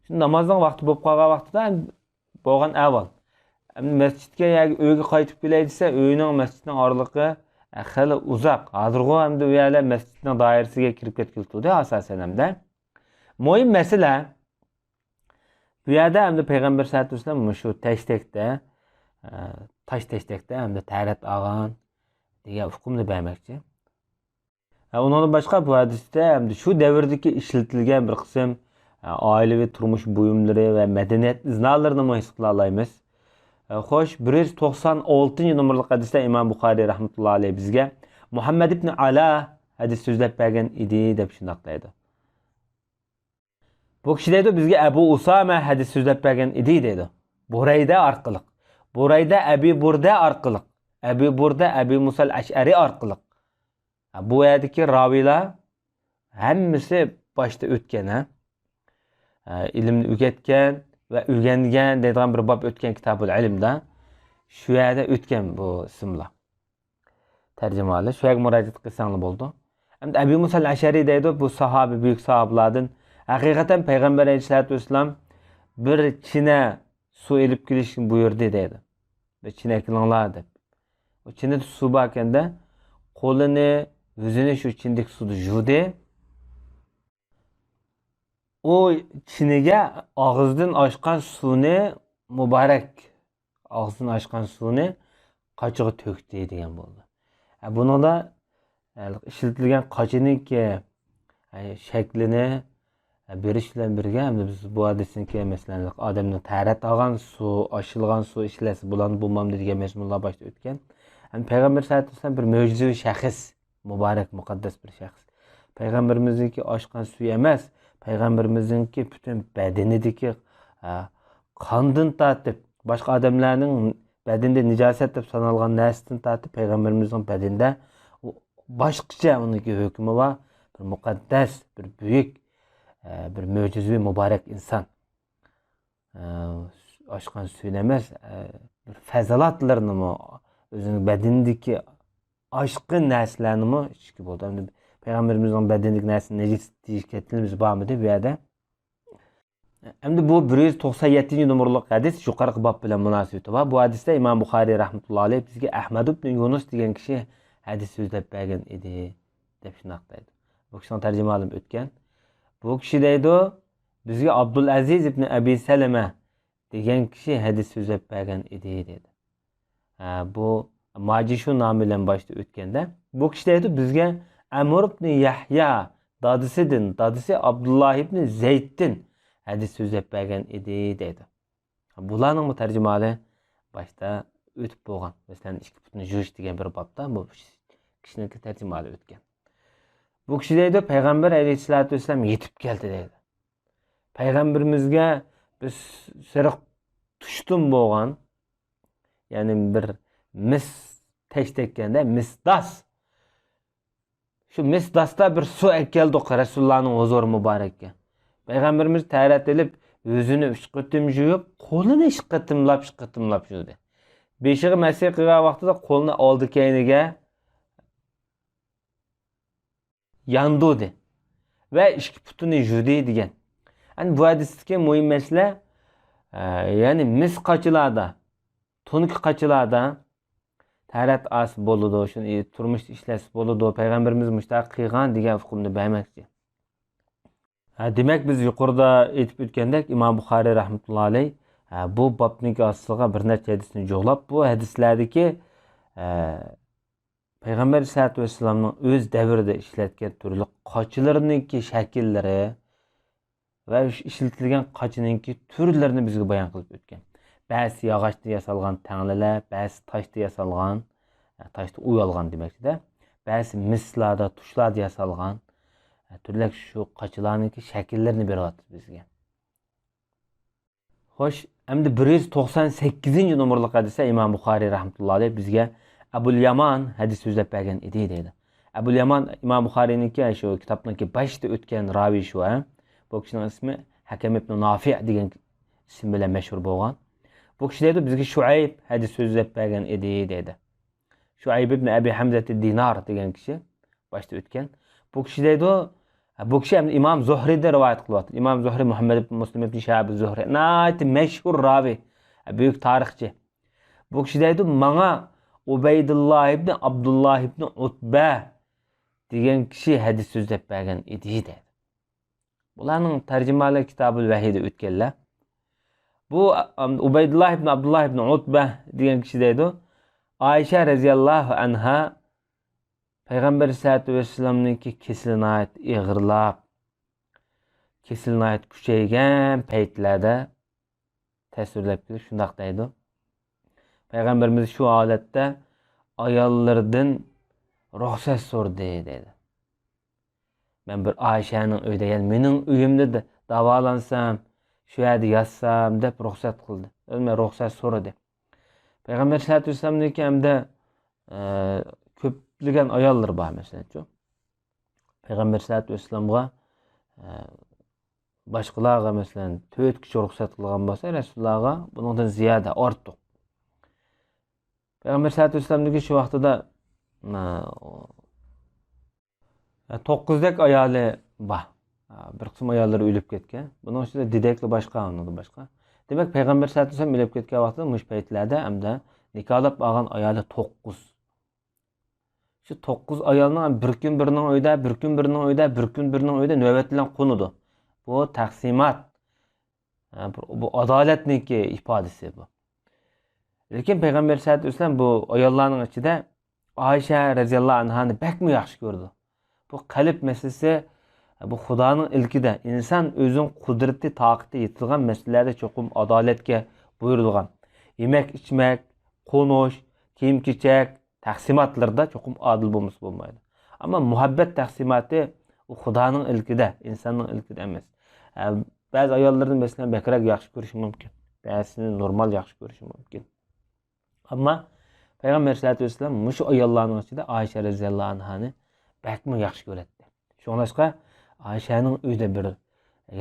شۇ نامازنىڭ ۋاقتى بولۇپ قالغان ۋاقتىدا بولغان ئەھۋال. ئەمدى مەسچىتكە ياكى ئۆيگە قايتىپ كېلەي دېسە، ئۆينىڭ مەسچىتنىڭ ئارىلىقى، ئە، خېلى ئۇزاق. ھازىرغۇ ئەمدى ئۇ يەرلەر مەسچىتنىڭ دائىرىسىگە كىرىپ كەتكىلى تۇردى ئاساسەن ئەمدى. مۇھىم مەسىلە، بۇ يەردە ئەمدى پەيغەمبەر سەللەللاھۇ ئەلەيھى ۋەسەللەم مۇشۇ تەشتەكتە، ئە، تاش تەشتەكتە ئەمدى تەرەت ئالغان دېگەن ئۇقۇمنى بەرمەكچى. ئە، ئۇنىڭدىن باشقا بۇ ھەدىستە ئەمدى شۇ دەۋردىكى ئىشلىتىلگەن بىر قىسىم، ئە، ئائىلىۋى تۇرمۇش بۇيۇملىرى ۋە مەدەنىيەت ئىزنالىرىنىمۇ ھېس قىلالايمىز. ئە، خوش، بىر يۈز توقسان ئالتىنچى نومۇرلۇق ھەدىستە ئىمام بۇخارىي رەھمەتۇللا ئەلەيھ بىزگە مۇھەممەد ئىبنى ئالا ھەدىس سۆزلەپ بەرگەن ئىدى دەپ شۇنداق دەيدۇ. بۇ كىشى دەيدۇ، بىزگە ئەبۇ ئۇسامە ھەدىس سۆزلەپ بەرگەن ئىدى دەيدۇ. بۇرەيدە ئارقىلىق. بۇرەيدە ئەبى بۇردە ئارقىلىق. ئەبى بۇردە ئەبى مۇسەل ئەشئەرى ئارقىلىق. ھە، بۇ يەردىكى راۋىيلار ھەممىسى باشتا ئۆتكەن، ھە. ھە، ئىلىمنى ئۆگەتكەن ۋە ئۆگەنگەن دەيدىغان بىر باب ئۆتكەن كىتابۇل ئىلىمدا. شۇ يەردە ئۆتكەن بۇ ئىسىملار. تەرجىمىھالى، شۇ يەرگە مۇراجىئەت قىلساڭلار بولىدۇ. ئەمدى ئەبى مۇسەل ئەشئەرى دەيدۇ، بۇ ساھابە، بۈيۈك ساھابىلاردىن. ھەقىقەتەن پەيغەمبەر ئەلەيھىسسالاتۇ ۋەسسالام بىر چىنە سۇ ئېلىپ كېلىشنى بۇيرۇدى دەيدۇ. بىر چىنە ئەكىلىڭلار دەپ. ئۇ چىنىدە سۇ باركەندە، قولىنى، يۈزىنى شۇ چىنىدىكى سۇدا يۇدى. ئۇ چىنىگە ئاغزىدىن ئاچقان سۇنى مۇبارەك، ئاغزىدىن ئاچقان سۇنى قاچىغا تۆكتى دېگەن بولىدۇ. ھە، بۇنىڭدا، ھە، ئىشلىتىلگەن قاچىنىڭكى، ھە، شەكلىنى، ھە، بېرىش بىلەن بىرگە، ئەمدى بىز بۇ ھەدىستىن كېيىن، مەسىلەن، ئادەمنىڭ تەھارەت ئالغان سۇ، ئاچىلغان سۇ ئىشلەتسە بولامدۇ، بولمامدۇ دېگەن مەزمۇنلار باشتا ئۆتكەن. ھەم پەيغەمبەر سەللەللاھۇ ئەلەيھى ۋەسەللەم بىر مۆجىزىۋى شەخس. مۇبارەك، مۇقەددەس بىر شەخس. پەيغەمبىرىمىزنىڭكى ئاچقان سۈيى ئەمەس، پەيغەمبىرىمىزنىڭكى پۈتۈن بەدىنىدىكى، ئە، قاندىن تارتىپ، باشقا ئادەملەرنىڭ بەدىنىدە نىجاسەت دەپ سانالغان نەرسىدىن تارتىپ، پەيغەمبىرىمىزنىڭ بەدىنىدە ئۇ باشقىچە ئۇنىڭكى ھۆكمى بار، بىر مۇقەددەس، بىر بۈيۈك، ئە، بىر مۆجىزىۋى مۇبارەك ئىنسان. ئە، ئاچقان سۈيىنى ئەمەس، ئە، بىر پەزىلاتلىرىنىمۇ، ئۆزىنىڭ بەدىنىدىكى ئاشقان نەرسىلەرنىمۇ ئىچكى بولدى. ئەمدى پەيغەمبىرىمىزنىڭ بەدىنىدىكى نەرسىنى نەجىس دېيىشكە تىلىمىز بارمىدى بۇ يەردە؟ ئەمدى بۇ بىر يۈز توقسان يەتتىنچى نومۇرلۇق ھەدىس يۇقىرىقى باب بىلەن مۇناسىۋىتى بار. بۇ ھەدىستە ئىمام بۇخارىي رەھمەتۇللا ئەلەيھ بىزگە ئەھمەد ئىبنى يۇنۇس دېگەن كىشى ھەدىس سۆزلەپ بەرگەن ئىدى، دەپ شۇنداق دەيدۇ. بۇ كىشىنىڭ تەرجىمىھالىمۇ ئۆتكەن. بۇ كىشى دەيدۇ، بىزگە ئابدۇلئەزىز ئىبنى ئەبى سەلەمە دېگەن كىشى ھەدىس سۆزلەپ بەرگەن ئىدى، دەيدۇ. ھە، بۇ ماجىشۇ نامى بىلەن باشتا ئۆتكەندە، بۇ كىشى دەيدۇ، بىزگە ئەمر ئىبنى يەھيا دادىسىدىن، دادىسى ئابدۇللا ئىبنى زەيدتىن ھەدىس سۆزلەپ بەرگەن ئىدى، دەيدۇ. بۇلارنىڭمۇ تەرجىمىھالى باشتا ئۆتۈپ بولغان. مەسىلەن، ئىككى پۇتنى يۇيۇش دېگەن بىر بابتا بۇ كىشىنىڭكى تەرجىمىھالى ئۆتكەن. بۇ كىشى دەيدۇ، پەيغەمبەر ئەلەيھىسسالاتۇ ۋەسسالام يېتىپ كەلدى دەيدۇ. پەيغەمبىرىمىزگە بىر سېرىق تۇشتىن بولغان، يەنى بىر مىس تەش تەگكەندە، مىس داس. شۇ مىس داستا بىر سۇ ئەكەلدۇق رەسۇلۇللانىڭ ھۇزۇرى مۇبارەككە. پەيغەمبىرىمىز تەھارەت ئېلىپ، يۈزىنى ئۈچ قېتىم يۇيۇپ، قولىنى ئىككى قېتىملاپ، ئىككى قېتىملاپ يۇدى. بېشىغا مەسىح قىلغان ۋاقتىدا قولىنى ئالدى كەينىگە ياندۇردى ۋە ئىككى پۇتىنى يۇدى دېگەن. ئەنە بۇ ھەدىستىكى مۇھىم مەسىلە، ئە، يەنى مىس قاچىلاردا، تونكا قاچىلاردا تەھارەت ئالسا بولىدۇ، شۇنى تۇرمۇشتا ئىشلەتسە بولىدۇ، پەيغەمبىرىمىز مۇشۇنداق قىلغان دېگەن ئۇقۇمنى بەرمەكچى. ھە، دېمەك، بىز يۇقىرىدا ئېيتىپ ئۆتكەندەك، ئىمام بۇخارىي رەھمەتۇللا ئەلەيھ، ھە، بۇ بابنىڭكى ئاستىغا بىر نەچچە ھەدىسنى جۇغلاپ، بۇ ھەدىسلەردىكى، ھە، پەيغەمبەر ئەلەيھىسسالاتۇ ۋەسسالامنىڭ ئۆز دەۋرىدە ئىشلەتكەن تۈرلۈك قاچىلىرىنىڭكى شەكىللىرى ۋە ئىشلىتىلگەن قاچىنىڭكى تۈرلىرىنى بىزگە بايان قىلىپ ئۆتكەن. بەزىسى ياغاچتىن ياسالغان تەڭلىلەر، بەزىسى تاشتا ياسالغان، تاشتا ئۇيالغان دېمەكچىدە، بەزىسى مىسلاردا، تۇشلاردا ياسالغان، تۈرلۈك شۇ قاچىلارنىڭكى شەكىللىرىنى بېرىۋاتىدۇ بىزگە. خوش، ئەمدى بىر يۈز توقسان سەككىزىنچى نومۇرلۇق ھەدىستە ئىمام بۇخارىي رەھمەتۇللا ئەلەيھ بىزگە ئەبۇل يامان ھەدىس سۆزلەپ بەرگەن ئىدى دەيدۇ. ئەبۇل يامان ئىمام بۇخارىينىڭكى شۇ كىتابنىڭكى باشتا ئۆتكەن راۋىي شۇ، ھە؟ بۇ كىشىنىڭ ئىسمى ھەكەم ئىبنى نافىئ دېگەن ئىسىم بىلەن مەشھۇر بولغان. بۇ كىشى دەيدۇ، بىزگە شۇئەيب ھەدىس سۆزلەپ بەرگەن ئىدى دەيدۇ. شۇئەيب ئىبنى ئەبى ھەمزەتى دىنار دېگەن كىشى باشتا ئۆتكەن. بۇ كىشى دەيدۇ، بۇ كىشى ئەمدى ئىمام زۇھرىدىن رىۋايەت قىلىۋاتىدۇ. ئىمام زۇھرى مۇھەممەد ئىبن مۇسلىم ئىبن شىھاب زۇھرى، ناھايىتى مەشھۇر راۋى، بۈيۈك تارىخچى. بۇ كىشى دەيدۇ، ماڭا ئۇبەيدۇللا ئىبنى ئابدۇللا ئىبنى ئۇتبە دېگەن كىشى ھەدىس سۆزلەپ بەرگەن ئىدى دەيدۇ. بۇلارنىڭ تەرجىمىھالى كىتابۇل ۋەھىيدە ئۆتكەنلەر. بۇ، ئۇبەيدۇللا ئىبن ئابدۇللا ئىبن ئۇتبە دېگەن كىشى دەيدۇ، ئائىشە رەزىياللاھۇ ئەنھا پەيغەمبەر ئەلەيھىسسالاتۇ ۋەسسالامنىڭكى كېسىلى ناھايىتى ئېغىرلاپ، كېسىلى ناھايىتى كۈچەيگەن پەيتلەردە تەسۋىرلەپ كېلىپ شۇنداق دەيدۇ، پەيغەمبىرىمىز شۇ ھالەتتە ئاياللىرىدىن رۇخسەت سورىدى دەيدۇ. مەن بىر ئائىشەنىڭ ئۆيىدە، يەنى مېنىڭ ئۆيۈمدە دە-، داۋالانسام، شۇ يەردە ياتسام دەپ رۇخسەت قىلدى. يەنى رۇخسەت سورىدى. پەيغەمبەر سەللەللاھۇ ئەلەيھى ۋەسەللەمنىڭكى ھەمدە، ئە، كۆپلىگەن ئاياللىرى بار، مەسىلەنچۇ. پەيغەمبەر سەللەللاھۇ ئەلەيھى ۋەسەللەمغا، ئە، باشقىلارغا، مەسىلەن، تۆت كىشى رۇخسەت قىلغان بولسا، رەسۇلۇللاھقا بۇنىڭدىن زىيادە، ئارتۇق. پەيغەمبەر سەللەللاھۇ ئەلەيھى ۋەسەللەمنىڭكى شۇ ۋاقتىدا، ئە، توققۇزدەك ئايالى بار. بىر قىسىم ئاياللىرى ئۆلۈپ كەتكەن. بۇنىڭ ئىچىدە دېدەكلا باشقا، ئۇنىڭدىن باشقا. دېمەك، پەيغەمبەر سەللەللاھۇ ئەلەيھى ۋەسەللەم ئۆلۈپ كەتكەن ۋاقتىدا مۇشۇ پەيتلەردە ھەمدە نىكاھلاپ ئالغان ئايالى توققۇز. شۇ توققۇز ئايالنىڭ بىر كۈن بىرىنىڭ ئۆيىدە، بىر كۈن بىرىنىڭ ئۆيىدە، بىر كۈن بىرىنىڭ ئۆيىدە نۆۋەت بىلەن قونىدۇ. بۇ تەقسىمات. ھە، بۇ، بۇ ئادالەتنىڭكى ئىپادىسى بۇ. لېكىن پەيغەمبەر سەللەللاھۇ ئەلەيھى ۋەسەللەم بۇ ئاياللارنىڭ ئىچىدە ئائىشە رەزىياللاھۇ ئەنھانى بەكمۇ ياخشى كۆرىدۇ. بۇ قەلب مەسىلىسى، بۇ خۇدانىڭ ئىلكىدە، ئىنسان ئۆزىنىڭ قۇدرىتى، تاقىتى يېتىدىغان مەسىلىلەردە چوقۇم ئادالەتكە بۇيرۇلغان. يېمەك، ئىچمەك، قونۇش، كىيىم-كېچەك، تەقسىماتلىرىدا چوقۇم ئادىل بولمىسا بولمايدۇ. ئەمما مۇھەببەت تەقسىماتى ئۇ خۇدانىڭ ئىلكىدە، ئىنساننىڭ ئىلكىدە ئەمەس. ئە، بەزى ئاياللىرىنى، مەسىلەن، بەكرەك ياخشى كۆرۈشى مۇمكىن. بەزىسىنى نورمال ياخشى كۆرۈشى مۇمكىن. ئەمما پەيغەمبەر سەللەللاھۇ ئەلەيھى ۋەسەللەم مۇشۇ ئاياللارنىڭ ئىچىدە ئائىشە رەزىياللاھۇ ئەنھانى بەكمۇ ياخشى كۆرەتتى. شۇڭلاشقا ئائىشەنىڭ ئۆيىدە بىر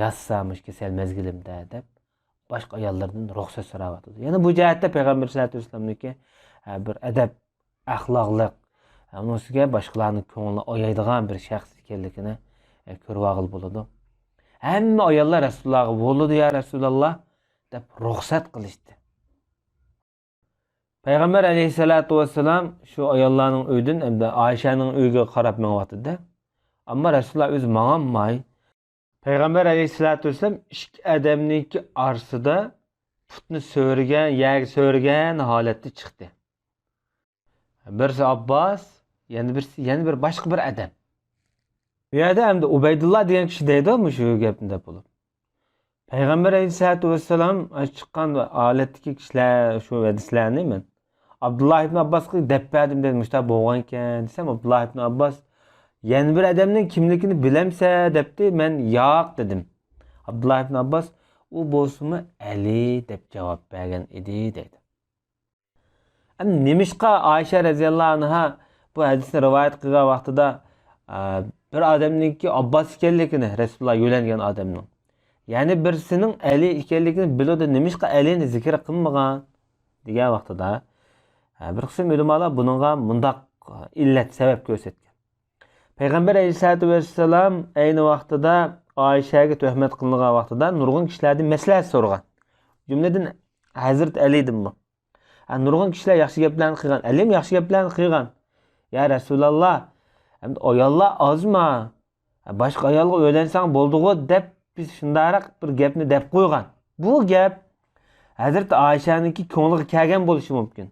ياتسا مۇشۇ كېسەل مەزگىلىمدە دەپ باشقا ئاياللاردىن رۇخسەت سوراۋاتىدۇ. يەنە بۇ جەھەتتە پەيغەمبەر سەللەللاھۇ ئەلەيھى ۋەسەللەمنىڭكى، ئە، بىر ئەدەپ، ئەخلاقلىق، ئە، ئۇنىڭ ئۈستىگە باشقىلارنىڭ كۆڭلىنى ئايايدىغان بىر شەخس ئىكەنلىكىنى، ئە، كۆرۈۋالغىلى بولىدۇ. ھەممە ئاياللار رەسۇلۇللاھقا «بولىدۇ، يا رەسۇلاللا» دەپ رۇخسەت قىلىشتى. پەيغەمبەر ئەلەيھىسسالاتۇ ۋەسسالام شۇ ئاياللارنىڭ ئۆيىدىن ئەمدى ئائىشەنىڭ ئۆيىگە قاراپ مېڭىۋاتىدۇ. ئەمما رەسۇلۇللا ئۆزى ماڭالماي، پەيغەمبەر ئەلەيھىسسالاتۇ ۋەسسالام ئىككى ئادەمنىڭكى ئارىسىدا پۇتنى سۆرىگەن، يەرگە سۆرىگەن ھالەتتە چىقتى. بىرسى ئابباس، يەنە بىرسى، يەنە بىر باشقا بىر ئادەم. بۇ يەردە ئەمدى ئۇبەيدۇللا دېگەن كىشى دەيدۇ مۇشۇ گەپنى دەپ بولۇپ. پەيغەمبەر ئەلەيھىسسالاتۇ ۋەسسالام چىققان ھالەتتىكى كىشىلەر، شۇ ھەدىسلەرنى مەن ئابدۇللا ئىبن ئابباسقا دەپ بەردىم دېدى، مۇشۇنداق بولغانىكەن دېسەم، ئابدۇللا ئىبن ئابباس، يەنە بىر ئادەمنىڭ كىملىكىنى بىلەمسە دەپتۇ، مەن ياق دېدىم. ئابدۇللا ئىبن ئابباس، ئۇ بولسىمۇ ئەلى دەپ جاۋاب بەرگەن ئىدى دەيدۇ. ئەمدى نېمىشقا ئائىشە رەزىياللاھۇ ئەنھا بۇ ھەدىسنى رىۋايەت قىلغان ۋاقتىدا، ئە، بىر ئادەمنىڭكى ئابباس ئىكەنلىكىنى، رەسۇلۇللا يۆلەنگەن ئادەمنىڭ، يەنە بىرسىنىڭ ئەلى ئىكەنلىكىنى بىلىدۇ، نېمىشقا ئەلىنى زىكىر قىلمىغان دېگەن ۋاقتىدا، ئە، بىر قىسىم ئۆلىمالار بۇنىڭغا مۇنداق ئىللەت، سەۋەب كۆرسەتكەن. پەيغەمبەر ئەلەيھىسسالاتۇ ۋەسسالام ئەينى ۋاقتىدا ئائىشەگە تۆھمەت قىلىنغان ۋاقتىدا نۇرغۇن كىشىلەردىن مەسلىھەت سورىغان. جۈملىدىن ھەزرىتى ئەلىدىنمۇ. ھە، نۇرغۇن كىشىلەر ياخشى گەپلەرنى قىلغان. ئەلىمۇ ياخشى گەپلەرنى قىلغان. يا رەسۇلاللا، ئەمدى ئاياللار ئازما؟ ھە، باشقا ئايالغا ئۆيلەنسەڭ بولدىغۇ دەپ بىز شۇنداقراق بىر گەپنى دەپ قويغان. بۇ گەپ ھەزرىتى ئائىشەنىڭكى كۆڭلىگە كەلگەن بولۇشى مۇمكىن.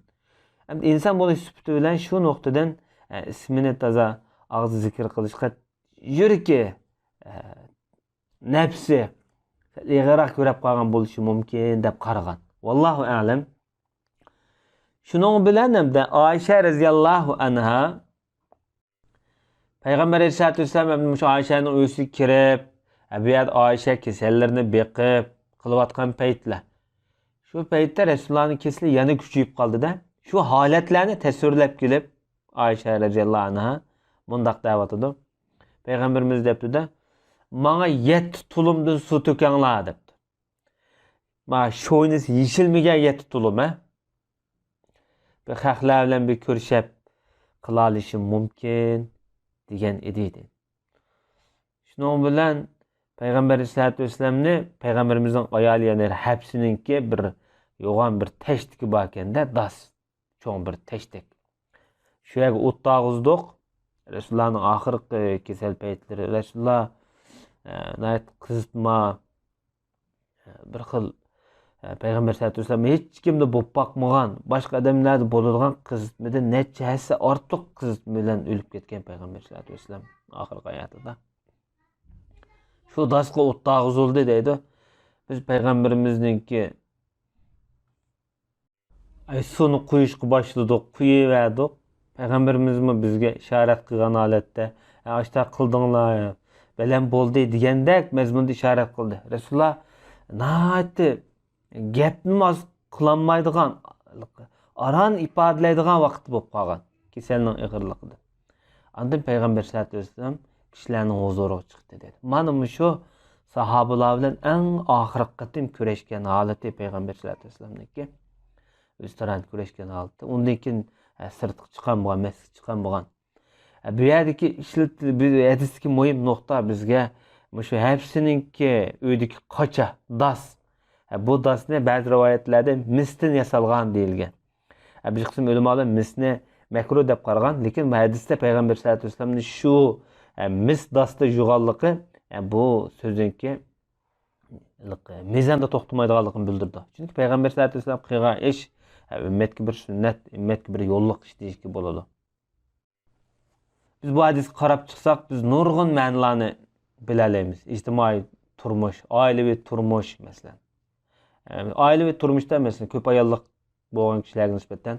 ئەمدى ئىنسان بولۇش سۈپىتى بىلەن شۇ نۇقتىدىن، ئە، ئىسمىنى تازا ئاغزى زىكىر قىلىشقا يۈرىكى، ئە، نەپسى ئېغىرراق كۆرۈپ قالغان بولۇشى مۇمكىن دەپ قارىغان. ۋاللاھۇ ئەلەم. شۇنىڭ بىلەن ھەمدە ئائىشە رەزىياللاھۇ ئەنھا پەيغەمبەر ئەلەيھىسسالاتۇ ۋەسسالام ھەم مۇشۇ ئائىشەنىڭ ئۆيىسىگە كىرىپ، بۇ يەردە ئائىشە كېسەللىرىنى بېقىپ قىلىۋاتقان پەيتلەر. شۇ پەيتتە رەسۇلۇللانىڭ كېسىلى يەنە كۈچىيىپ قالدى-دە. شۇ ھالەتلەرنى تەسۋىرلەپ كېلىپ، ئائىشە رەزىياللاھۇ ئەنھا مۇنداق دەۋاتىدۇ. پەيغەمبىرىمىز دەپتۇ-دە، ماڭا يەتتە تۇلۇمدىن سۇ تۆكەڭلار دەپتۇ. ما شوينىسى يېشىلمىگەن يەتتە تۇلۇم، ھە؟ بىر خەقلەر بىلەن بىر كۆرۈشۈپ قىلالىشىم مۇمكىن دېگەن ئىدى، دېدى. شۇنىڭ بىلەن پەيغەمبەر ئەلەيھىسسالاتۇ ۋەسسالامنى پەيغەمبىرىمىزنىڭ ئايالى، يەنى ھەپسىنىڭكى بىر يوغان بىر تەشتىكى باركەن-دە، داس، چوڭ بىر تەشتەك. شۇ يەرگە ئوت تاغۇزدۇق. رەسۇلۇللانىڭ ئاخىرقى كېسەل پەيتلىرى، رەسۇلۇللا، ئە، ناھايىتى قىزىتما، بىر خىل، ئە، پەيغەمبەر سەللەللاھۇ ئەلەيھى ۋەسەللەم ھېچكىمدە بولۇپ باقمىغان، باشقا ئادەملەردە بولىدىغان قىزىتمىدىن نەچچە ھەسسە ئارتۇق قىزىتما بىلەن ئۆلۈپ كەتكەن پەيغەمبەر سەللەللاھۇ ئەلەيھى ۋەسەللەم ئاخىرقى ھاياتىدا. شۇ داسقا ئوت تاغۇزۇلدى دەيدۇ. بىز پەيغەمبىرىمىزنىڭكى ئاي، سۇنى قۇيۇشقا باشلىدۇق، قۇيۇۋەردۇق. پەيغەمبىرىمىزمۇ بىزگە ئىشارەت قىلغان ھالەتتە، ئە، ئاشۇنداق قىلدىڭلار، بەلەن بولدى دېگەندەك مەزمۇندا ئىشارەت قىلدى. رەسۇلۇللا ناھايىتى گەپنىمۇ ئاز قىلالمايدىغان، ئاران ئىپادىلەيدىغان ۋاقىتتا بولۇپ قالغان، كېسەلنىڭ ئېغىرلىقىدىن. ئاندىن پەيغەمبەر سەللەللاھۇ ئەلەيھى ۋەسەللەم كىشىلەرنىڭ ھۇزۇرىغا چىقتى، دېدى. مانا مۇشۇ ساھابىلار بىلەن ئەڭ ئاخىرقى قېتىم كۆرۈشكەن ھالىتى پەيغەمبەر سەللەللاھۇ ئەلەيھى ۋەسەللەمنىڭكى ئۆزئارا كۆرۈشكەن ھالىتى. ئۇندىن كېيىن، ئە، سىرتقا چىققان بولغان، مەسچىتكە چىققان بولغان. ئە، بۇ يەردىكى ئىشلىتىل-، بۇ ھەدىستىكى مۇھىم نۇقتا بىزگە مۇشۇ ھەپسىنىڭكى ئۆيىدىكى قاچا، داس. ئە، بۇ داسنى بەزى رىۋايەتلەردە مىستىن ياسالغان دېيىلگەن. ئە، بىر قىسىم ئۆلىمالار مىسنى مەكرۇھ دەپ قارىغان، لېكىن بۇ ھەدىستە پەيغەمبەر سەللەللاھۇ ئەلەيھى ۋەسەللەمنى شۇ، ئە، مىس داستا يۇغانلىقى، ئە، بۇ سۆزنىڭكى مىزاندا توختىمايدىغانلىقىنى بىلدۈرىدۇ. چۈنكى پەيغەمبەر سەللەللاھۇ ئەلەيھى ۋەسەللەم قىلغان ئىش، ئە، ئۈممەتكە بىر سۈننەت، ئۈممەتكە بىر يوللۇق ئىش دېيىشكە بولىدۇ. بىز بۇ ھەدىسكە قاراپ چىقساق، بىز نۇرغۇن مەنىلەرنى بىلەلەيمىز. ئىجتىمائىي تۇرمۇش، ئائىلىۋى تۇرمۇش، مەسىلەن. ئە، ئائىلىۋى تۇرمۇشتا، مەسىلەن، كۆپ ئاياللىق بولغان كىشىلەرگە نىسبەتەن،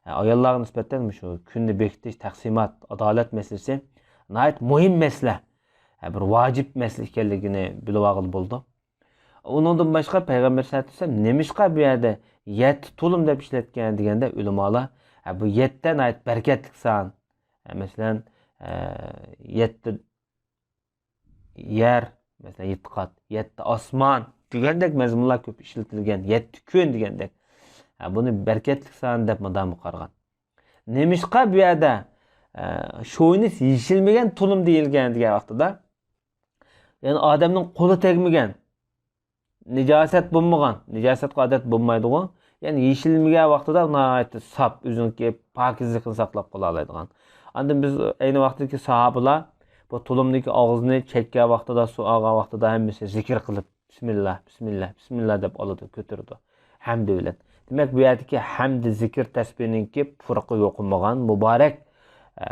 ئاياللارغا نىسبەتەن مۇشۇ كۈننى بېكىتىش، تەقسىمات، ئادالەت مەسىلىسى ناھايىتى مۇھىم مەسىلە، بىر ۋاجىپ مەسىلە ئىكەنلىكىنى بىلىۋالغىلى بولىدۇ. ئۇنىڭدىن باشقا پەيغەمبەر سەللەللاھۇ ئەلەيھى ۋەسەللەم نېمىشقا بۇ يەردە يەتتە تۇلۇم دەپ ئىشلەتكەن دېگەندە، ئۆلىمالار، بۇ يەتتە ناھايىتى بەرىكەتلىك سان. مەسىلەن، يەتتە يەر، مەسىلەن، يەتتە قات، يەتتە ئاسمان دېگەندەك مەزمۇنلار كۆپ ئىشلىتىلگەن، يەتتە كۈن دېگەندەك. ھە، بۇنى بەرىكەتلىك سان دەپ مۇدامى قارىغان. نېمىشقا بۇ يەردە، ئە، شوۋىنىست يېشىلمىگەن تۇلۇم دېيىلگەن دېگەن ۋاقتىدا، يەنى ئادەمنىڭ قولى تەگمىگەن، نىجاسەت بولمىغان، نىجاسەتكە ئادەت بولمايدىغۇ. يەنى يېشىلمىگەن ۋاقتىدا ناھايىتى ساپ، ئۆزىنىڭكى پاكىزلىقىنى ساقلاپ قالالايدىغان. ئاندىن بىز ئەينى ۋاقىتتىكى ساھابىلار بۇ تۇلۇمدىكى ئاغزىنى چەككەن ۋاقتىدا، سۇ ئالغان ۋاقتىدا ھەممىسى زىكىر قىلىپ، بىسمىللا، بىسمىللا، بىسمىللا دەپ ئالىدۇ، كۆتۈرىدۇ. ھەمدى بىلەن. دېمەك، بۇ يەردىكى ھەمدى زىكىر تەسبىھنىڭكى پۇرىقى يۇقمىغان، مۇبارەك، ئە،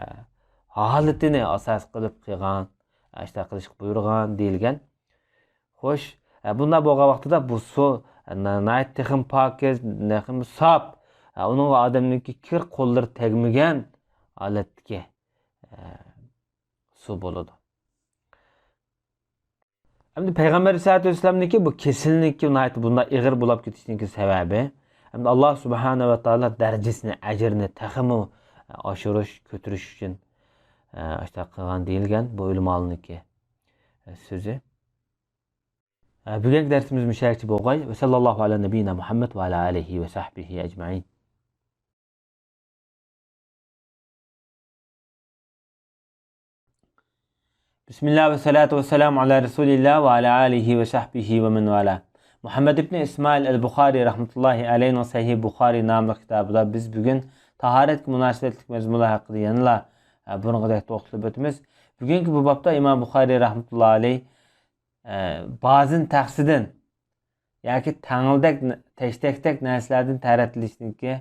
ھالىتىنى ئاساس قىلىپ قىلغان، ئاشۇنداق قىلىشقا بۇيرۇغان دېيىلگەن. خوش، ئە، بۇنداق بولغان ۋاقتىدا بۇ سۇ، ئە، نا-، ناھايىتى تېخىمۇ پاكىز، تېخىمۇ ساپ. ئە، ئۇنىڭغا ئادەمنىڭكى كىر قوللىرى تەگمىگەن ھالەتتىكى، ئە، سۇ بولىدۇ. ئەمدى پەيغەمبەر ئەلەيھىسسالاتۇ ۋەسسالامنىڭكى بۇ كېسىلىنىڭكى ناھايىتى بۇنداق ئېغىر بولاپ كېتىشىنىڭكى سەۋەبى، ئەمدى ئاللا سۇبھانەھۇ ۋە تائالا دەرىجىسىنى، ئەجرىنى تېخىمۇ ئاشۇرۇش، كۆتۈرۈش ئۈچۈن، ئە، ئاشۇنداق قىلغان دېيىلگەن. بۇ ئۆلىمالارنىڭكى، ئە، سۆزى. ئە، بۈگۈنكى دەرسىمىز مۇشۇ يەرگىچە بولغاي. ۋە ساللاللاھۇ ئەلا نەبىييىنا مۇھەممەد ۋە ئەلا ئالىھى ۋە سەھبىھى ئەجمەئىن. بىسمىللا ۋە سالاتۇ ۋە سالامۇ ئالا رەسۇلىللا ۋە ئالا ئالىھى ۋە سەھبىھى ۋە مەن ۋالا. مۇھەممەد ئىبنى ئىسمائىل ئەل بۇخارى رەھمەتۇللاھى ئەلەيھىنىڭ سەھىھ بۇخارى ناملىق كىتابىدا بىز بۈگۈن تاھارەتكە مۇناسىۋەتلىك مەزمۇنلار ھەققىدە يەنىلا، ئە، بۇرۇنقىدەك توختىلىپ ئۆتىمىز. بۈگۈنكى بۇ بابتا ئىمام بۇخارى رەھمەتۇللاھى ئەلەيھ، ئە، بازىن تەخسىدىن ياكى تەڭلىدەك، تەشتەكتەك نەرسىلەردىن تەرەتلىشنىڭكى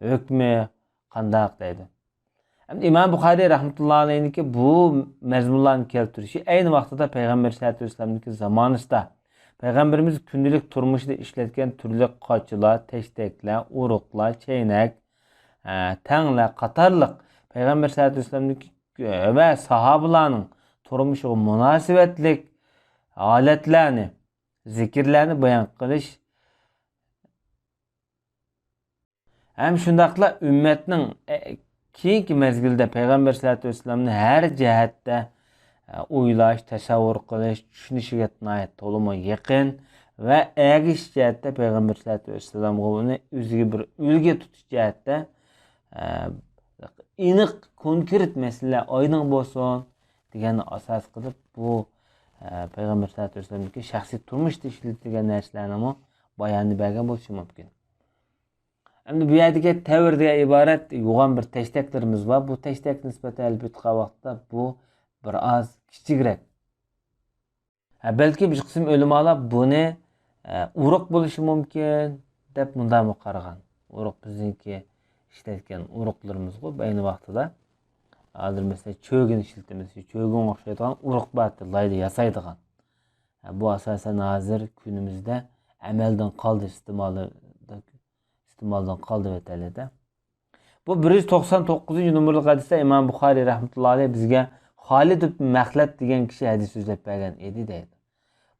ھۆكمى قانداق دەيدۇ. ئەمدى ئىمام بۇخارىي رەھمەتۇللا ئەلەيھنىڭكى بۇ مەزمۇنلارنى كەلتۈرۈشى ئەينى ۋاقتىدا پەيغەمبەر سەللەللاھۇ ئەلەيھى ۋەسەللەمنىڭكى زامانىسىدا پەيغەمبىرىمىز كۈندىلىك تۇرمۇشىدا ئىشلەتكەن تۈرلۈك قاچىلار، تەشتەكلەر، ئۇرۇقلار، چەينەك، ئە، تەڭلەر قاتارلىق پەيغەمبەر سەللەللاھۇ ئەلەيھى ۋەسەللەمنىڭكى ۋە ساھابىلارنىڭ تۇرمۇشىغا مۇناسىۋەتلىك ھالەتلەرنى، زىكىرلەرنى بايان قىلىش، ھەم شۇنداقلا ئۈممەتنىڭ، ئە، كېيىنكى مەزگىلدە پەيغەمبەر سەللەللاھۇ ئەلەيھى ۋەسەللەمنى ھەر جەھەتتە، ئە، ئويلاش، تەسەۋۋۇر قىلىش، چۈشىنىشىگە ناھايىتى تولىمۇ يېقىن ۋە ئەگىشىش جەھەتتە پەيغەمبەر سەللەللاھۇ ئەلەيھى ۋەسەللەمگە ئۇنى ئۆزىگە بىر ئۈلگە تۇتۇش جەھەتتە، ئە، ئېنىق، كونكرېت مەسىلىلەر ئايدىڭ بولسۇن دېگەننى ئاساس قىلىپ، بۇ، ئە، پەيغەمبەر سەللەللاھۇ ئەلەيھى ۋەسەللەمنىڭكى شەخسىي تۇرمۇشتا ئىشلىتىلگەن نەرسىلەرنىمۇ بايانىنى بەرگەن بولۇشى مۇمكىن. ئەمدى بۇ يەردىكى تەۋر دېگەن ئىبارەت يوغان بىر تەشتەكلىرىمىز بار. بۇ تەشتەككە نىسبەتەن ئەلپىتقا ۋاقىتتا بۇ بىر ئاز كىچىكرەك. ھە، بەلكى بىر قىسىم ئۆلىمالار بۇنى، ئە، ئۇرۇق بولۇشى مۇمكىن دەپ مۇنداقمۇ قارىغان. ئۇرۇق بىزنىڭكى ئىشلەتكەن ئۇرۇقلىرىمىزغۇ ئەينى ۋاقتىدا. ھازىر مەسىلەن چۆگۈن ئىشلىتىمىز. چۆگۈنگە ئوخشايدىغان ئۇرۇق بار، لايدا ياسايدىغان. ھە، بۇ ئاساسەن ھازىر كۈنىمىزدە ئەمەلدىن قالدى، ئىستېمالدا ئىستېمالدىن قالدى ۋەتەنلىدە. بۇ بىر يۈز توقسان توققۇزىنچى نومۇرلۇق ھەدىستە ئىمام بۇخارىي رەھمەتۇللا ئەلەيھ بىزگە خالىد ئىبن مەخلەد دېگەن كىشى ھەدىس سۆزلەپ بەرگەن ئىدى دەيدۇ.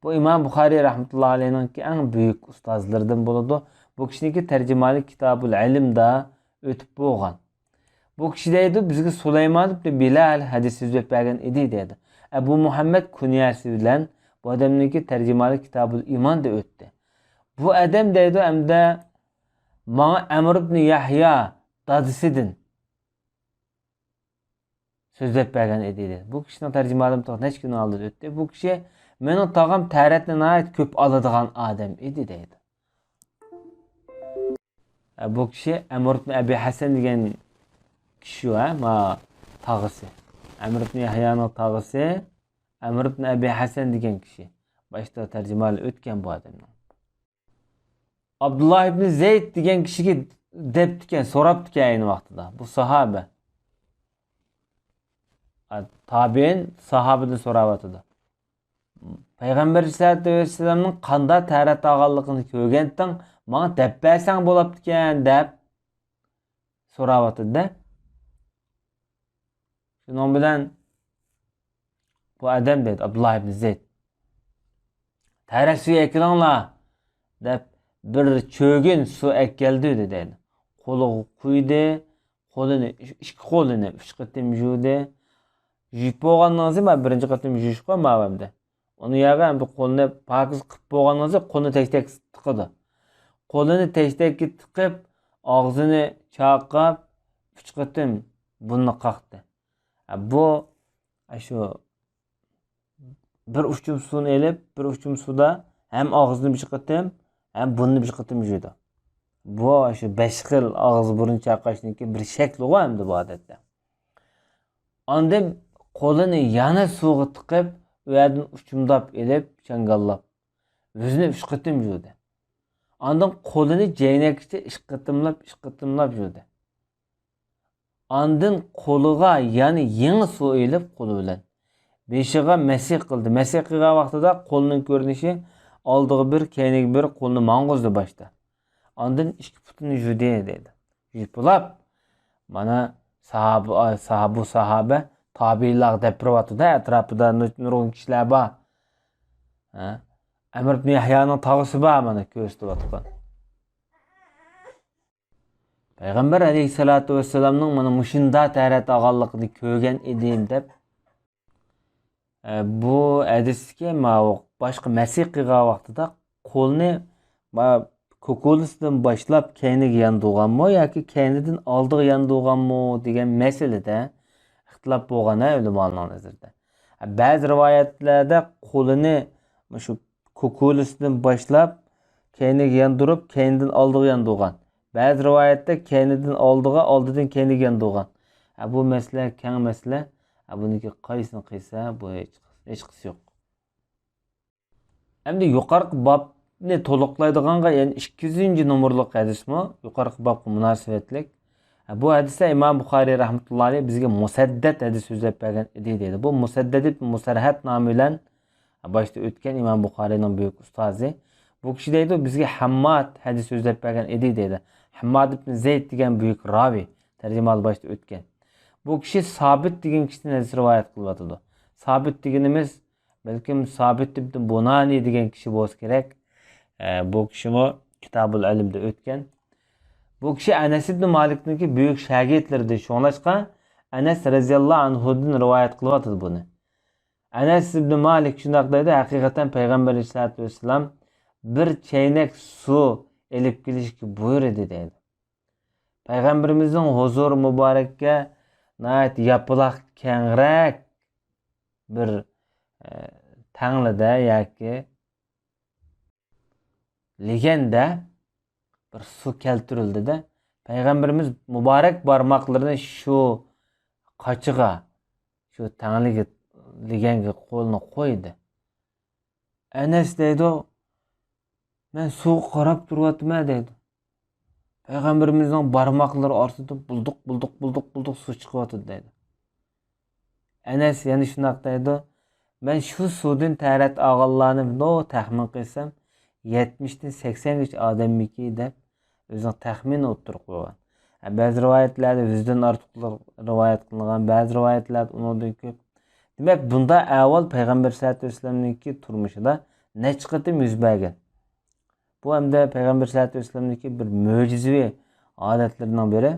بۇ ئىمام بۇخارىي رەھمەتۇللا ئەلەيھنىڭكى ئەڭ بۈيۈك ئۇستازلىرىدىن بولىدۇ. بۇ كىشىنىڭكى تەرجىمانى كىتابۇل ئىلىمدا ئۆتۈپ بولغان. بۇ كىشى دەيدۇ، بىزگە سۇلايمان ئىبن بىلال ھەدىس سۆزلەپ بەرگەن ئىدى دەيدۇ. ئەبۇ مۇھەممەد كۇنيەسى بىلەن بۇ ئادەمنىڭكى تەرجىمانى كىتابۇل ئىماندا ئۆتتى. بۇ ئادەم دەيدۇ، ئەمدى ماڭا ئەمر ئىبن يەھيا دادىسىدىن سۆزلەپ بەرگەن ئىدى دەيدۇ. بۇ كىشىنىڭ تەرجىمانىم نەچچە كۈن ئالدىدا ئۆتتى. بۇ كىشى مېنىڭ تاغام تەرەتنى ناھايىتى كۆپ ئالىدىغان ئادەم ئىدى دەيدۇ. ئە، بۇ كىشى ئەمر ئىبن ئەبى ھەسەن دېگەن كىشى شۇ، ھە، ما تاغىسى. ئەمر ئىبن يەھيانىڭ تاغىسى ئەمر ئىبن ئەبى ھەسەن دېگەن كىشى. باشتا تەرجىمانى ئۆتكەن بۇ ئادەمنىڭ. ئابدۇللا ئىبن زەيد دېگەن كىشىگە دەپتىكەن، سوراپتىكەن ئەينى ۋاقتىدا. بۇ ساھابە. ئا، تابىئىن ساھابىدىن سوراۋاتىدۇ. پەيغەمبەر ئەلەيھىسسالاتۇ ۋەسسالامنىڭ قانداق تەرەت ئالغانلىقىنى كۆرگەنتىڭ، ماڭا دەپ بەرسەڭ بولاپتىكەن، دەپ سوراۋاتىدۇ-دە. شۇنىڭ بىلەن بۇ ئادەم دەيدۇ، ئابدۇللا ئىبن زەيد، «تەرەت سۈيى ئەكېلىڭلار» دەپ، بىر چۆگۈن سۇ ئەكەلدى دەيدۇ. قولىغا قۇيدى، قولىنى، ئىككى قولىنى ئۈچ قېتىم يۇدى. يۇيۇپ بولغاندىن كېيىن، بىرىنچى قېتىم يۇيۇشقا ماۋەمدە. ئۇنى يەرگە ئەمدى قولىنى پاكىز قىلىپ بولغاندىن كېيىن قولىنى تەشتەك تىقىدۇ. قولىنى تەشتەككە تىقىپ، ئاغزىنى چاقاپ، ئۈچ قېتىم بۇرنىنى قاقتى. بۇ، شۇ بىر ئۇچۇم سۇنى ئېلىپ، بىر ئۇچۇم سۇدا ھەم ئاغزىنى بىر قېتىم، ھەم بۇرنىنى بىر قېتىم يۇيىدۇ. بۇ شۇ بەش خىل ئاغزى بۇرۇن چاقاشنىڭكى بىر شەكلىغۇ ئەمدى بۇ ئادەتتە. ئاندىن قولىنى يەنە سۇغا تىقىپ، ئۇ يەردىن ئۇچۇمداپ ئېلىپ، چاڭگاللاپ، يۈزىنى ئۈچ قېتىم يۇدى. ئاندىن قولىنى جەينەككىچە ئىككى قېتىملاپ، ئىككى قېتىملاپ يۇدى. ئاندىن قولىغا يەنە يېڭى سۇ ئېلىپ، قولى بىلەن بېشىغا مەسىھ قىلدى. مەسىھ قىلغان ۋاقتىدا قولىنىڭ كۆرۈنۈشى ئالدىغا بىر، كەينىگە بىر، قولىنى ماڭغۇزدى باشتا. ئاندىن ئىككى پۇتىنى يۇدى دەيدۇ. يۇيۇپ بولاپ، مانا ساھابە، ساھابە، بۇ ساھابە تابىئىنلارغا دەپ بېرىۋاتىدۇ، ئەتراپىدا نۇ-، نۇرغۇن كىشىلەر بار. ھە؟ ئەمر ئىبن يەھيانىڭ تاغىسى بار، مانا كۆرسىتىۋاتقان. پەيغەمبەر ئەلەيھىسسالاتۇ ۋەسسالامنىڭ مانا مۇشۇنداق تەرەت ئالغانلىقىنى كۆرگەن ئىدىم دەپ، ئە، بۇ ھەدىستىكى ماۋۇ باشقا مەسىھ قىلغان ۋاقتىدا قولىنى ما-، كوكۇلىسىدىن باشلاپ كەينىگە ياندۇرغانمۇ ياكى كەينىدىن ئالدىغا ياندۇرغانمۇ دېگەن مەسىلىدە ئىختىلاپ بولغان ھە ئۆلىمالارنىڭ نەزىرىدە. بەزى رىۋايەتلەردە قولىنى مۇشۇ كوكۇلىسىدىن باشلاپ كەينىگە ياندۇرۇپ، كەينىدىن ئالدىغا ياندۇرغان. بەزى رىۋايەتتە كەينىدىن ئالدىغا، ئالدىدىن كەينىگە ياندۇرغان. ھە، بۇ مەسىلە كەڭ مەسىلە. ھە، بۇنىڭكى قايسىنى قىلسا، بۇ ھېچ، ھېچقىسى يوق. ئەمدى يۇقىرىقى بابنى تولۇقلايدىغانغا، يەنى ئىككى يۈزىنچى نومۇرلۇق ھەدىسمۇ يۇقىرىقى بابقا مۇناسىۋەتلىك. ھە، بۇ ھەدىستە ئىمام بۇخارىي رەھمەتۇللا ئەلەيھ بىزگە مۇسەددەد ھەدىس سۆزلەپ بەرگەن ئىدى دەيدۇ. بۇ مۇسەددەد ئىبن مۇسەرھەد نامى بىلەن باشتا ئۆتكەن ئىمام بۇخارىينىڭ بۈيۈك ئۇستازى. بۇ كىشى دەيدۇ، بىزگە ھەمماد ھەدىس سۆزلەپ بەرگەن ئىدى دەيدۇ. ھەمماد ئىبن زەيد دېگەن بۈيۈك راۋى. تەرجىمىھالى باشتا ئۆتكەن. بۇ كىشى سابىت دېگەن كىشىدىن ھەدىس رىۋايەت قىلىۋاتىدۇ. سابىت دېگىنىمىز بەلكىم سابىت ئىبن بۇنانى دېگەن كىشى بولسا كېرەك. ئە، بۇ كىشىمۇ كىتابۇل ئىلىمدە ئۆتكەن. بۇ كىشى ئەنەس ئىبن مالىكنىڭكى بۈيۈك شاگىرتلىرىدىن شۇڭلاشقا ئەنەس رەزىياللاھۇ ئەنھۇدىن رىۋايەت قىلىۋاتىدۇ بۇنى. ئەنەس ئىبن مالىك شۇنداق دەيدۇ، ھەقىقەتەن پەيغەمبەر ئەلەيھىسسالاتۇ ۋەسسالام بىر چەينەك سۇ ئېلىپ كېلىشكە بۇيرۇدى دەيدۇ. پەيغەمبىرىمىزنىڭ ھۇزۇرى مۇبارەككە ناھايىتى ياپىلاق كەڭرەك بىر، ئە، تەڭلىدە ياكى لېگەندە بىر سۇ كەلتۈرۈلدى-دە، پەيغەمبىرىمىز مۇبارەك بارماقلىرىنى شۇ قاچىغا، شۇ تەڭلىگە، لېگەنگە قولىنى قويدى. ئەنەس دەيدۇ، مەن سۇغا قاراپ تۇرۇۋاتىمەن دەيدۇ. پەيغەمبىرىمىزنىڭ بارماقلىرى ئارىسىدا بۇلدۇق، بۇلدۇق، بۇلدۇق، بۇلدۇق سۇ چىقىۋاتىدۇ دەيدۇ. ئەنەس يەنە شۇنداق دەيدۇ، مەن شۇ سۇدىن تەرەت ئالغانلارنى بۇ تەخمىن قىلسام، يەتمىشتىن سەكسەنگىچە ئادەممىكى دەپ ئۆزىنىڭ تەخمىنىنى ئوتتۇرىغا قويغان. بەزى رىۋايەتلەردە يۈزدىن ئارتۇق رىۋايەت قىلىنغان، بەزى رىۋايەتلەردە ئۇنىڭدىن كۆپ. دېمەك، بۇنداق ئەھۋال پەيغەمبەر سەللەللاھۇ ئەلەيھى ۋەسەللەمنىڭكى تۇرمۇشىدا نەچچە قېتىم يۈز بەرگەن. بۇ ھەمدە پەيغەمبەر سەللەللاھۇ ئەلەيھى ۋەسەللەمنىڭكى بىر مۆجىزىۋى ئادەتلىرىنىڭ بىرى.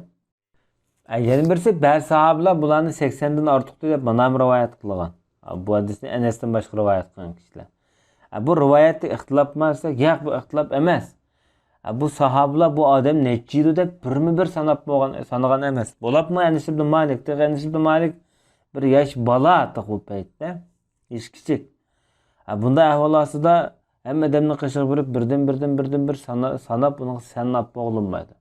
ئە، يەنە بىرسى، بەزى ساھابىلار بۇلارنى سەكسەندىن ئارتۇقتۇر دەپ مانا رىۋايەت قىلغان. ئە، بۇ ھەدىسنى ئەنەستىن باشقا رىۋايەت قىلغان كىشىلەر. ئە، بۇ رىۋايەتتە ئىختىلاپ بار دېسەك، ياق، بۇ ئىختىلاپ ئەمەس. ئە، بۇ ساھابىلار بۇ ئادەم نەچچە يىلى دەپ بىرمۇ بىر ساناپ بولغان، سانىغان ئەمەس. بولۇپمۇ ئەنەس ئىبن مالىك، تېخى ئەنەس ئىبن مالىك بىر ياش بالا تېخى ئۇ پەيتتە. ھېچ كىچىك. ھە، بۇنداق ئەھۋال ئاستىدا ھەممە ئادەمنىڭ قېشىغا بېرىپ، بىردىن، بىردىن، بىردىن بىر سانا-، ساناپ، ئۇنىڭغا سەنناپ بولۇنمايدۇ.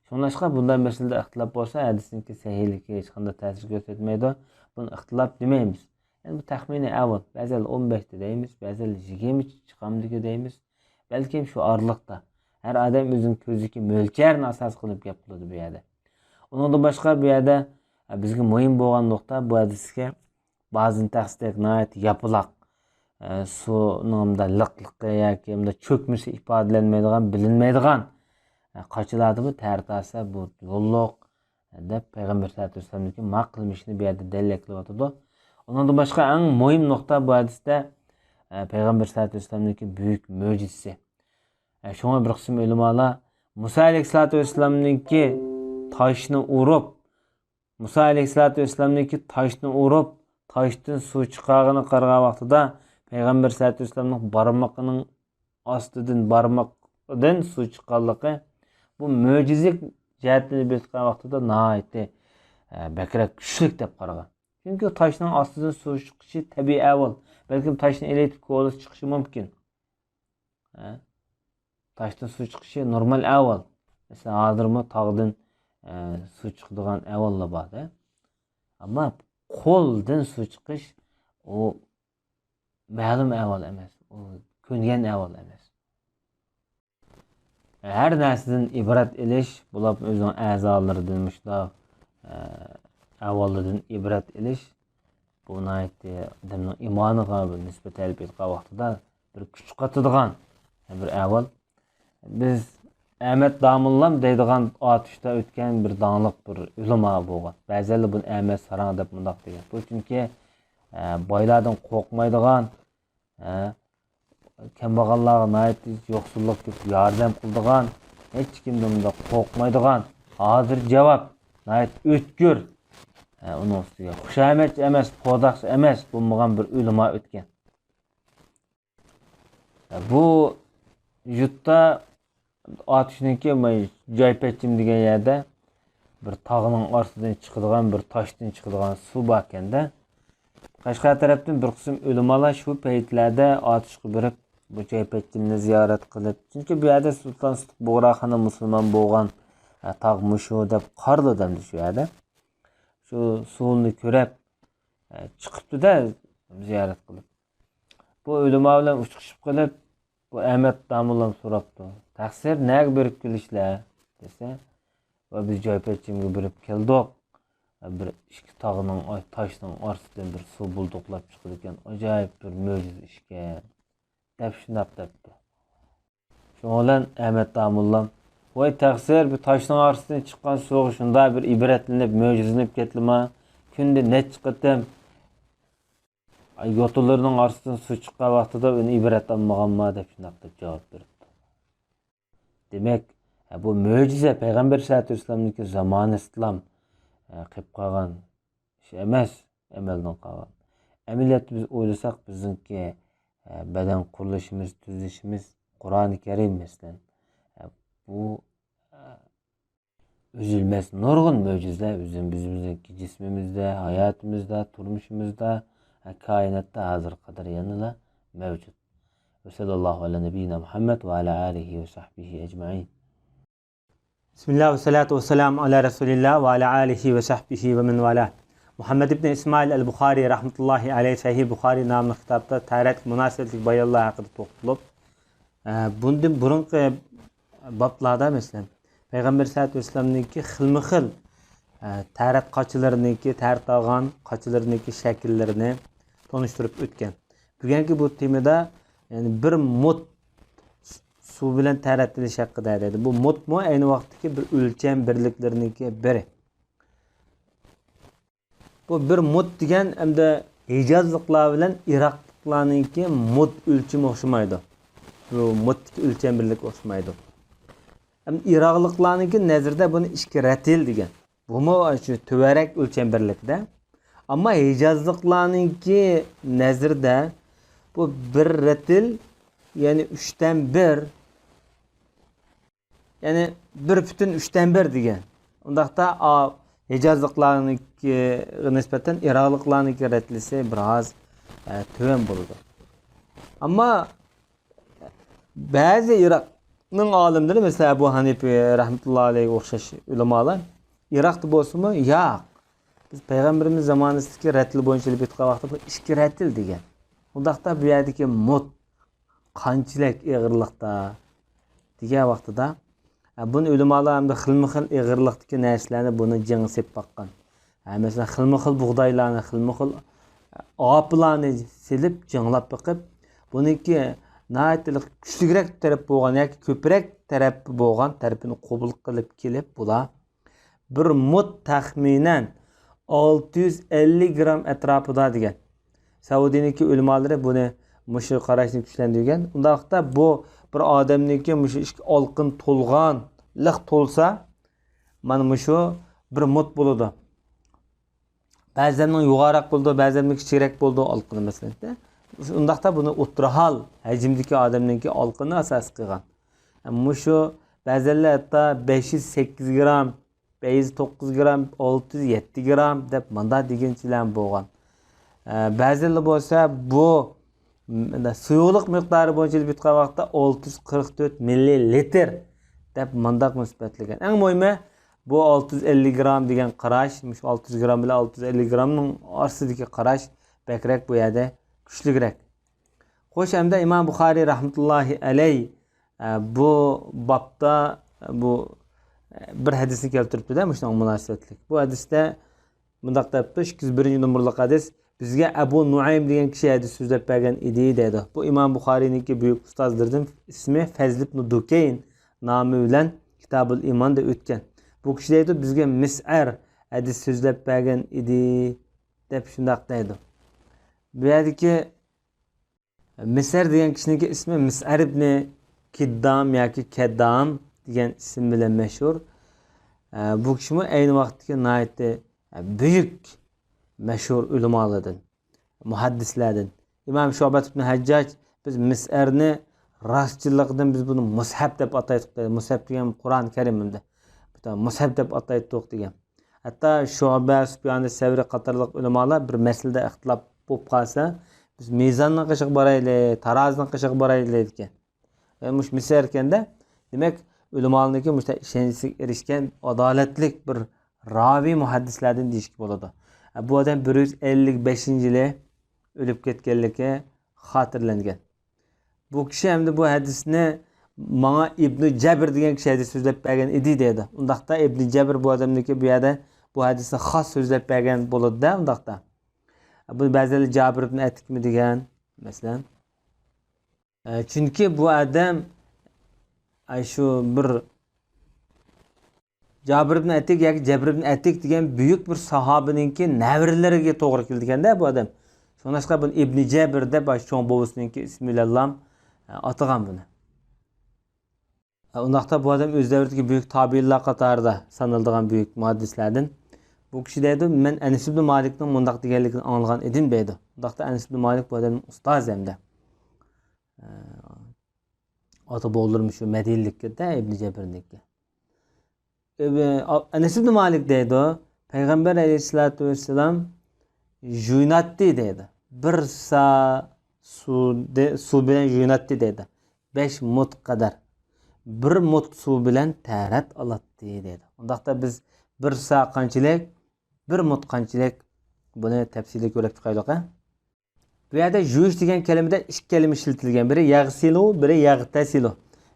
شۇڭلاشقا بۇنداق مەسىلىدە ئىختىلاپ بولسا، ھەدىسنىڭكى سەھىھلىكىگە ھېچقانداق تەسىر كۆرسەتمەيدۇ. بۇنى ئىختىلاپ دېمەيمىز. يەنى بۇ تەخمىنىي ئەھۋال. بەزىلەر ئون بەشتە دەيمىز، بەزىلەر يىگىرمە چىقامدىكى دەيمىز. بەلكىم شۇ ئارىلىقتا. ھەر ئادەم ئۆزىنىڭ كۆزىدىكى مۆلچەرنى ئاساس قىلىپ گەپ قىلىدۇ بۇ يەردە. ئۇنىڭدىن باشقا بۇ يەردە، ئە، بىزگە مۇھىم بولغان نۇقتا، بۇ ھەدىسكە بازىنى تەخسىدەك ناھايىتى ياپىلاق، ئە، سۇنىڭ مۇنداق لىقلىقى ياكى مۇنداق چۆكمىسى ئىپادىلەنمەيدىغان، بىلىنمەيدىغان، ئە، قاچىلاردىمۇ تەرىتاسا بۇ يوللۇق، ئە، دەپ پەيغەمبەر سەللەللاھۇ ئەلەيھى ۋەسەللەمنىڭكى ما قىلمىشىنى بۇ يەردە دەلىل قىلىۋاتىدۇ. ئۇنىڭدىن باشقا ئەڭ مۇھىم نۇقتا بۇ ھەدىستە، ئە، پەيغەمبەر سەللەللاھۇ ئەلەيھى ۋەسەللەمنىڭكى بۈيۈك مۆجىزىسى. ئە، شۇڭا بىر قىسىم ئۆلىمالار مۇسا ئەلەيھىسسالاتۇ ۋەسسالامنىڭكى تاشنى ئۇرۇپ، مۇسا ئەلەيھىسسالاتۇ ۋەسسالامنىڭكى تاشنى ئۇرۇپ، تاشتىن سۇ چىقارغىنىغا قارىغان ۋاقتىدا پەيغەمبەر سەللەتۇ ۋەسسالامنىڭ بارمىقىنىڭ ئاستىدىن، بارمىقىدىن سۇ چىققانلىقى، بۇ مۆجىزىلىك جەھەتتىن بېكىتكەن ۋاقتىدا ناھايىتى، ئە، بەكرەك كۈچلۈك دەپ قارىغان. چۈنكى تاشنىڭ ئاستىدىن سۇ چىقىشى تەبىئىي ئەھۋال. بەلكىم تاشنى ئېلىۋېتىپ كولىسى چىقىشى مۇمكىن. ھە؟ تاشتىن سۇ چىقىشى نورمال ئەھۋال. مەسىلەن، ھازىرمۇ تاغدىن، ئە، سۇ چىقىدىغان ئەھۋاللار بار-دە. ئەمما قولدىن سۇ چىقىش، ئۇ مەلۇم ئەھۋال ئەمەس. ئۇ كۆنگەن ئەھۋال ئەمەس. ھەر نەرسىدىن ئىبرەت ئېلىش، بولۇپمۇ ئۆزىنىڭ ئەزالىرىدىن مۇشۇنداق، ئە، ئەھۋاللاردىن ئىبرەت ئېلىش، بۇ ناھايىتى ئادەمنىڭ ئىمانىغا بىر نىسبەت ئېلىپ ئېيتقان ۋاقتىدا بىر كۈچ قاتىدىغان بىر ئەھۋال. بىز ئەمەت داموللام دەيدىغان ئاتۇشتا ئۆتكەن بىر داڭلىق بىر ئۆلىما بولغان. بەزىلەر بۇنى ئەمەت ساراڭ دەپ مۇنداق دېگەن. بۇ چۈنكى، ئە، بايلاردىن قورقمايدىغان، ھە، كەمبەغەللەرگە ناھايىتى يوقسۇللۇق كۆپ ياردەم قىلىدىغان، ھېچكىمدىن بۇنداق قورقمايدىغان، ھازىر جاۋاب، ناھايىتى ئۆتكۈر، ھە، ئۇنىڭ ئۈستىگە خۇشامەتچى ئەمەس، پوداقچى ئەمەس بولمىغان بىر ئۆلىما ئۆتكەن. ھە، بۇ يۇرتتا ئاتۇشنىڭكى جايپەتچىم دېگەن يەردە بىر تاغنىڭ ئاستىدىن چىقىدىغان، بىر تاشتىن چىقىدىغان سۇ باركەن-دە. قەشقەر تەرەپتىن بىر قىسىم ئۆلىمالار شۇ پەيتلەردە ئاتۇشقا بېرىپ، بۇ جايپەتچىمنى زىيارەت قىلىپ، چۈنكى بۇ يەردە سۇلتان سۇتۇق بۇغراخانى مۇسۇلمان بولغان، ئە، تاغ مۇشۇ دەپ قارىلىدى ئەمدى شۇ يەردە. شۇ سۇنى كۆرۈپ، ئە، چىقىپتۇ-دە زىيارەت قىلىپ. بۇ ئۆلىما بىلەن ئۇچرىشىپ قېلىپ، بۇ ئەمەت داموللام سوراپتۇ، «تەقسىر، نەگە بېرىپ كېلىشلەر؟» دېسە، «ۋە بىز جايپەتچىمگە بېرىپ كەلدۇق. بىر ئىككى تاغنىڭ، تاشنىڭ ئارىسىدىن بىر سۇ بۇلدۇقلاپ چىقىدىكەن، ئاجايىپ بىر مۆجىزە ئىشكەن» دەپ شۇنداق دەپتۇ. شۇنىڭ بىلەن ئەمەت داموللام، «ۋاي تەقسىر، بۇ تاشنىڭ ئارىسىدىن چىققان سۇغا شۇنداق بىر ئىبرەتلىنىپ، مۆجىزىلىنىپ كەتتىما؟ كۈندە نەچچە قېتىم يوتىلىرىنىڭ ئارىسىدىن سۇ چىققان ۋاقتىدا ئۇنى ئىبرەت ئالمىغانما؟» دەپ شۇنداق دەپ جاۋاب بېرىپتۇ. دېمەك، بۇ مۆجىزە پەيغەمبەر سەللەتۇ ۋەسسالامنىڭكى زامانىسىدىلام، ئە، قېلىپ قالغان ئىش ئەمەس، ئەمەلدىن قالغان. ئەمەلىيەتتە بىز ئويلىساق، بىزنىڭكى، ئە، بەدەن قۇرۇلۇشىمىز، تۈزۈلۈشىمىز قۇرئانى كەرىم، مەسىلەن، ئە، بۇ، ئە، ئۈزۈلمەس نۇرغۇن مۆجىزىلەر بىزنىڭ، بىزنىڭكى جىسمىمىزدە، ھاياتىمىزدا، تۇرمۇشىمىزدا، ھە، كائىناتتا ھازىرغا قەدەر يەنىلا مەۋجۇت. ۋەسەللاللاھۇ ئەلە نەبىييىنا مۇھەممەد ۋە ئەلە ئالىھى ۋە سەھبىھى ئەجمەئىن. بىسمىللا ۋەسسالاتۇ ۋەسسالامۇ ئەلە رەسۇلىللا ۋە ئەلە ئالىھى ۋە سەھبىھى ۋە مەن ۋالا. مۇھەممەد ئىبنى ئىسمائىل ئەل بۇخارى رەھمەتۇللاھى ئەلەيھ سەھىھ بۇخارى ناملىق كىتابتا تەھارەتكە مۇناسىۋەتلىك بايانلار ھەققىدە توختىلىپ، ئە، بۇندىن بۇرۇنقى بابلاردا، مەسىلەن، پەيغەمبەر سەللەتۇ ۋەسسالامنىڭكى خىلمۇ خىل، ئە، تەھارەت قاچىلىرىنىڭكى، تەھارەت ئالغان قاچىلىرىنىڭكى شەكىللىرىنى تونۇشتۇرۇپ ئۆتكەن. بۈگۈنكى بۇ تېمىدا، يەنى بىر مۇت سۇ بىلەن تەھارەت ئېلىش ھەققىدە دەيدۇ. بۇ مۇتمۇ ئەينى ۋاقىتتىكى بىر ئۆلچەم بىرلىكلىرىنىڭكى بىرى. بۇ بىر مۇت دېگەن ئەمدى ھىجازلىقلار بىلەن ئىراقلىقلارنىڭكى مۇد ئۆلچىمى ئوخشىمايدۇ. بۇ مۇدتىكى ئۆلچەم بىرلىكى ئوخشىمايدۇ. ھەم ئىراقلىقلارنىڭكى نەزىرىدە بۇنى ئىككى رەتىل دېگەن. بۇمۇ شۇ تۆۋەنرەك ئۆلچەم بىرلىكىدە. ئەمما ھىجازلىقلارنىڭكى نەزىرىدە بۇ بىر رەتىل، يەنى ئۈچتىن بىر، يەنى بىر پۈتۈن ئۈچتىن بىر دېگەن. ئۇنداقتا ئا، ھىجازلىقلارنىڭكىغا نىسبەتەن ئىراقلىقلارنىڭكى رەتلىسى بىر ئاز، ئە، تۆۋەن بولىدۇ. ئەمما بەزى ئىراقنىڭ ئالىملىرى، مەسىلەن، ئەبۇ ھەنىپە رەھمەتۇللا ئەلەيھىگە ئوخشاش ئۆلىمالار، ئىراقتا بولسىمۇ، ياق، بىز پەيغەمبىرىمىز زامانىسىدىكى رەتىل بويىچە ئېلىپ ئېيتقان ۋاقىتتا بۇ ئىككى رەتىل دېگەن. ئۇنداقتا بۇ يەردىكى مۇد قانچىلىك ئېغىرلىقتا دېگەن ۋاقتىدا، ھە، بۇنى ئۆلىمالار ئەمدى خىلمۇ خىل ئېغىرلىقتىكى نەرسىلەرنى بۇنى جىڭغا سېلىپ باققان. ھە، مەسىلەن، خىلمۇ خىل بۇغدايلارنى، خىلمۇ خىل ئاپىلارنى سېلىپ جىڭلاپ بېقىپ، بۇنىڭكى ناھايىتى كۈچلۈكرەك تەرەپ بولغان ياكى كۆپرەك تەرەپ بولغان تەرىپىنى قوبۇل قىلىپ كېلىپ، بۇلار بىر مۇد تەخمىنەن ئالتە يۈز ئەللىك گرام ئەتراپىدا دېگەن. سەئۇدىنىڭكى ئۆلىمالىرى بۇنى، مۇشۇ قاراشنى كۈچلەندۈرگەن. ئۇنداقتا بۇ بىر ئادەمنىڭكى مۇشۇ ئىككى ئالقىن تولغان، لىق تولسا، مانا مۇشۇ بىر مۇد بولىدۇ. بەزىلەرنىڭ يوغانراق بولىدۇ، بەزىلەرنىڭ كىچىكرەك بولىدۇ ئالقىنى، مەسىلەن. ئۇنداقتا بۇنى ئوتتۇرا ھال ھەجىمدىكى ئادەمنىڭكى ئالقىنى ئاساس قىلغان. مۇشۇ بەزىلەر ھەتتا بەش يۈز سەككىز گرام، بەش يۈز توققۇز گرام، ئالتە يۈز يەتتە گرام دەپ مۇنداق دېگىنچىلەرمۇ بولغان. ئە، بەزىلەر بولسا بۇ، م، سۇيۇقلۇق مىقدارى بويىچە ئېلىپ ئېيتقان ۋاقىتتا ئالتە يۈز قىرىق تۆت مىللىلىتىر دەپ مۇنداق نىسبەتلىگەن. ئەڭ مۇھىمى، بۇ ئالتە يۈز ئەللىك گرام دېگەن قاراش، مۇشۇ ئالتە يۈز گرام بىلەن ئالتە يۈز ئەللىك گرامنىڭ ئارىسىدىكى قاراش بەكرەك بۇ يەردە كۈچلۈكرەك. خوش، ئەمدى ئىمام بۇخارىي رەھمەتۇللاھى ئەلەي، ئە، بۇ بابتا، ئە، بۇ، ئە، بىر ھەدىسنى كەلتۈرۈپتۇ-دە، مۇشۇنىڭغا مۇناسىۋەتلىك. بۇ ھەدىستە مۇنداق دەپتۇ، ئىككى يۈز بىرىنچى نومۇرلۇق ھەدىس، بىزگە ئەبۇ نۇئەيم دېگەن كىشى ھەدىس سۆزلەپ بەرگەن ئىدى، دەيدۇ. بۇ ئىمام بۇخارىينىڭكى بۈيۈك ئۇستازلىرىدىن، ئىسمى فەزل ئىبنى دۇكەين نامى بىلەن كىتابۇل ئىماندا ئۆتكەن. بۇ كىشى دەيدۇ، بىزگە مىسئەر ھەدىس سۆزلەپ بەرگەن ئىدى، دەپ شۇنداق دەيدۇ. بۇ يەردىكى مىسەر دېگەن كىشىنىڭكى ئىسمى مىسئەر ئىبنى كىددام ياكى كەددام دېگەن ئىسىم بىلەن مەشھۇر. ئە، بۇ كىشىمۇ ئەينى ۋاقىتتىكى ناھايىتى، ئە، بۈيۈك، مەشھۇر ئۆلىمالاردىن، مۇھەددىسلەردىن. ئىمام شۇبەت ئىبنى ھەججاج، بىز مىسئەرنى راستچىللىقىدىن بىز بۇنى مۇسھەپ دەپ ئاتايتتۇق، دېدى. مۇسھەپ دېگەن قۇرئان كەرىم ئەمدى. مۇسھەپ دەپ ئاتايتتۇق دېگەن. ھەتتا شۇبە، سۇپيانى سەۋرى قاتارلىق ئۆلىمالار بىر مەسىلىدە ئىختىلاپ بولۇپ قالسا، بىز مىزاننىڭ قېشىغا بارايلى، تارازىنىڭ قېشىغا بارايلى دەيدىكەن. ئە، مۇشۇ مىسەر ئىكەندە، دېمەك، ئۆلىمالارنىڭكى مۇشۇ ئىشەنچلىككە ئېرىشكەن ئادالەتلىك بىر راۋى مۇھەددىسلەردىن دېيىشكە بولىدۇ. ئە، بۇ ئادەم بىر يۈز ئەللىك بەشىنچى يىلى ئۆلۈپ كەتكەنلىكى خاتىرىلەنگەن. بۇ كىشى ئەمدى بۇ ھەدىسنى ماڭا ئىبنى جەبىر دېگەن كىشى ھەدىس سۆزلەپ بەرگەن ئىدى، دەيدۇ. ئۇنداقتا ئىبنى جەبىر بۇ ئادەمنىڭكى بۇ يەردە بۇ ھەدىسنى خاس سۆزلەپ بەرگەن بولىدۇ-دە، ئۇنداقتا. بۇ بەزىلەر جابىر ئىبنى ئەتىكمۇ دېگەن، مەسىلەن. ئە، چۈنكى بۇ ئادەم، ئاي، شۇ بىر جابىر ئىبن ئەتىك ياكى جەبىر ئىبن ئەتىك دېگەن بۈيۈك بىر ساھابىنىڭكى نەۋرىلىرىگە توغرا كېلىدىكەن-دە بۇ ئادەم. شۇڭلاشقا بۇنى ئىبنى جەبىر دەپ، ئاشۇ چوڭ بوۋىسىنىڭكى ئىسمى بىلەنلا، ئە، ئاتىغان بۇنى. ئە، ئۇنداقتا بۇ ئادەم ئۆز دەۋرىدىكى بۈيۈك تابىئىنلار قاتارىدا سانىلىدىغان بۈيۈك مۇھەددىسلەردىن. بۇ كىشى دەيدۇ، مەن ئەنەس ئىبنى مالىكنىڭ مۇنداق دېگەنلىكىنى ئاڭلىغان ئىدىم، دەيدۇ. ئۇنداقتا ئەنەس ئىبنى مالىك بۇ ئادەمنىڭ ئۇستازى ھەمدە. ئە، ئاتا بوۋىلىرىمۇ شۇ مەدىنىلىككە-دە، ئىبنى جەبىرنىڭكى. ئىبن-، ئەنەس ئىبنى مالىك دەيدۇ، پەيغەمبەر ئەلەيھىسسالاتۇ ۋەسسالام يۇيۇناتتى دەيدۇ. بىر سا سۇ دە-، سۇ بىلەن يۇيۇناتتى دەيدۇ. بەش مۇت قەدەر. بىر مۇت سۇ بىلەن تەھارەت ئالاتتى دەيدۇ. ئۇنداقتا بىز بىر سا قانچىلىك، بىر مۇت قانچىلىك، بۇنى تەپسىلىي كۆرۈپ چىقايلۇق، ھە؟ بۇ يەردە يۇيۇش دېگەن كەلىمىدە ئىككى كەلىمە ئىشلىتىلگەن. بىرى يەغسىلۇ، بىرى يەغتەسىلۇ.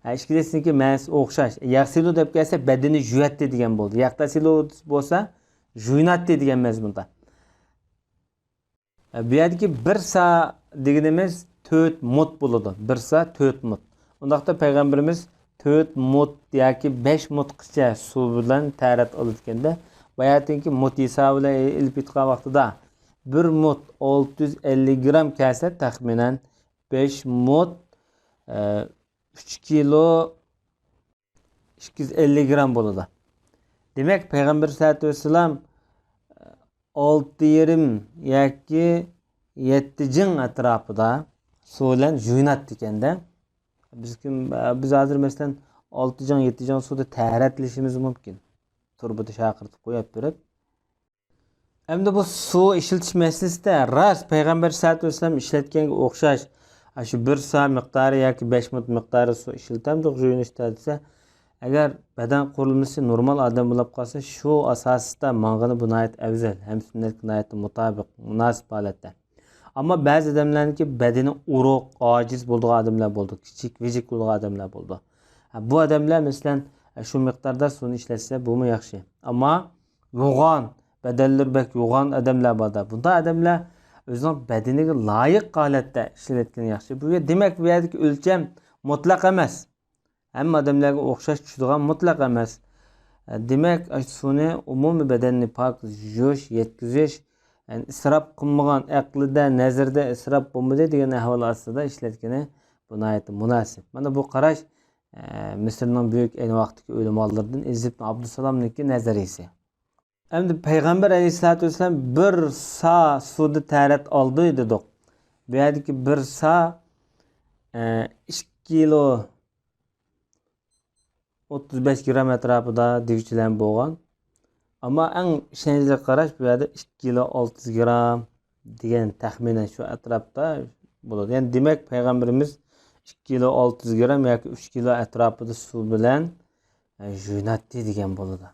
ھە، ئىككىلىسىنىڭكى مەنىسى ئوخشاش. يەغسىلۇ دەپ كەلسە، بەدىنى يۇياتتى دېگەن بولىدۇ. يەغتەسىلۇ بولسا، يۇيۇناتتى دېگەن مەزمۇندا. ھە، بۇ يەردىكى بىر سا دېگىنىمىز تۆت مۇت بولىدۇ. بىر سا تۆت مۇت. ئۇنداقتا پەيغەمبىرىمىز تۆت مۇت ياكى بەش مۇتقىچە سۇ بىلەن تەھارەت ئالىدىكەندە، باياتىنكى مۇت ھېسابى بىلەن ئېلىپ ئېيتقان ۋاقتىدا، بىر مۇت ئالتە يۈز ئەللىك گرام كەلسە، تەخمىنەن بەش مۇت، ئە، ئۈچ كىلو ئىككى يۈز ئەللىك گرام بولىدۇ. دېمەك، پەيغەمبەر سەللەللاھۇ ئەلەيھى ۋەسەللەم ئالتە يېرىم ياكى يەتتە جىڭ ئەتراپىدا سۇ بىلەن يۇيۇناتتىكەن-دە. بىز كىم، بىز ھازىر، مەسىلەن، ئالتە جىڭ، يەتتە جىڭ سۇدا تەھارەتلىشىمىز مۇمكىن. تۇرۇبىدا شاقىرتىپ قويۇپ بېرىپ. ئەمدى بۇ سۇ ئىشلىتىش مەسىلىسىدە راست پەيغەمبەر سەللەللاھۇ ئەلەيھى ۋەسەللەم ئىشلەتكەنگە ئوخشاش، ئاشۇ بىر سا مىقدارى ياكى بەش مۇت مىقدارى سۇ ئىشلىتەمدۇق يۇيۇنۇشتا دېسە، ئەگەر بەدەن قۇرۇلمىسى نورمال ئادەم بولۇپ قالسا، شۇ ئاساستا ماڭغىنى بۇ ناھايىتى ئەۋزەل ھەم سۈننەتكە ناھايىتى مۇتابىق، مۇناسىپ ھالەتتە. ئەمما بەزى ئادەملەرنىڭكى بەدىنى ئورۇق، ئاجىز بولىدىغان ئادەملەر بولىدۇ، كىچىك، ۋىجىك بولىدىغان ئادەملەر بولىدۇ. ھە، بۇ ئادەملەر، مەسىلەن، شۇ مىقداردا سۇنى ئىشلەتسە، بۇمۇ ياخشى. ئەمما يوغان، بەدەنلىرى بەك يوغان ئادەملەر بار-دا. بۇنداق ئادەملەر ئۆزىنىڭ بەدىنىگە لايىق ھالەتتە ئىشلىۋەتكىنى ياخشى. بۇ يەر، دېمەك، بۇ يەردىكى ئۆلچەم مۇتلەق ئەمەس. ھەممە ئادەملەرگە ئوخشاش چۈشىدىغان مۇتلەق ئەمەس. دېمەك، ئاشۇ سۇنى ئومۇمىي بەدەننى پاك يۇيۇش، يەتكۈزۈش، يەنى ئىسراپ قىلمىغان، ئەقلىدە، نەزىرىدە ئىسراپ بولمىدى دېگەن ئەھۋال ئاستىدا ئىشلەتكىنى بۇ ناھايىتى مۇناسىپ. مانا بۇ قاراش، ئە، مىسىرنىڭ بۈيۈك ئەينى ۋاقتىدىكى ئۆلىمالىرىدىن ئىزز ئىبن ئابدۇسالامنىڭكى نەزەرىيىسى. ئەمدى پەيغەمبەر ئەلەيھىسسالاتۇ ۋەسسالام بىر سا سۇدا تەھارەت ئالدى دېدۇق. بۇ يەردىكى بىر سا، ئە، ئىككى كىلو ئوتتۇز بەش گرام ئەتراپىدا دېگۈچىلەر بولغان. ئەمما ئەڭ ئىشەنچلىك قاراش بۇ يەردە ئىككى كىلو ئالتە يۈز گرام دېگەن، تەخمىنەن شۇ ئەتراپتا بولىدۇ. يەنى دېمەك، پەيغەمبىرىمىز ئىككى كىلو ئالتە يۈز گرام ياكى ئۈچ كىلو ئەتراپىدا سۇ بىلەن، ئە، يۇيۇناتتى دېگەن بولىدۇ.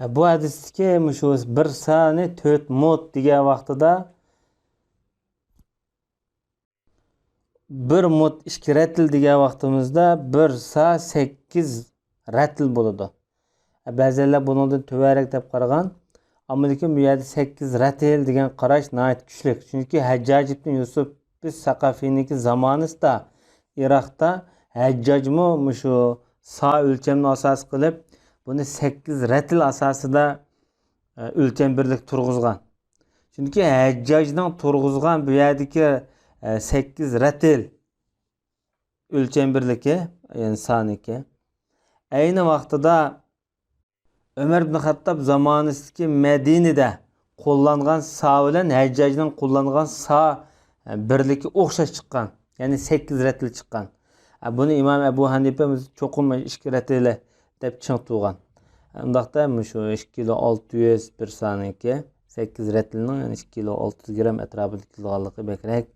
ئە، بۇ ھەدىستىكى مۇشۇ بىر سانى تۆت مۇت دېگەن ۋاقتىدا، بىر مۇت ئىككى رەتىل دېگەن ۋاقتىمىزدا بىر سا سەككىز رەتىل بولىدۇ. بەزىلەر بۇنىڭدىن تۆۋەنرەك دەپ قارىغان. ئەمما لېكىن بۇ يەردە سەككىز رەتىل دېگەن قاراش ناھايىتى كۈچلۈك. چۈنكى ھەججاج ئىبن يۈسۈپ سەقەفىنىڭكى زامانىسىدا ئىراقتا ھەججاجمۇ مۇشۇ سا ئۆلچەمنى ئاساس قىلىپ، بۇنى سەككىز رەتىل ئاساسىدا، ئە، ئۆلچەم بىرلىك تۇرغۇزغان. چۈنكى ھەججاجنىڭ تۇرغۇزغان بۇ يەردىكى، ئە، سەككىز رەتىل ئۆلچەم بىرلىكى، يەنى سانىكى، ئەينى ۋاقتىدا ئۆمەر ئىبن خەتتاب زامانىسىدىكى مەدىنىدە قوللانغان سا بىلەن ھەججاجنىڭ قوللانغان سا، ئە، بىرلىكى ئوخشاش چىققان. يەنى سەككىز رەتىل چىققان. ئە، بۇنى ئىمام ئەبۇ ھەنىپە چوقۇم ئىككى رەتىلى دەپ چىڭ تۇرغان. ئۇنداقتا مۇشۇ ئىككى كىلو ئالتە يۈز بىر سانىكى، سەككىز رەتىلنىڭ، يەنى ئىككى كىلو ئالتە يۈز گرام ئەتراپىدا كېلىدىغانلىقى بەكرەك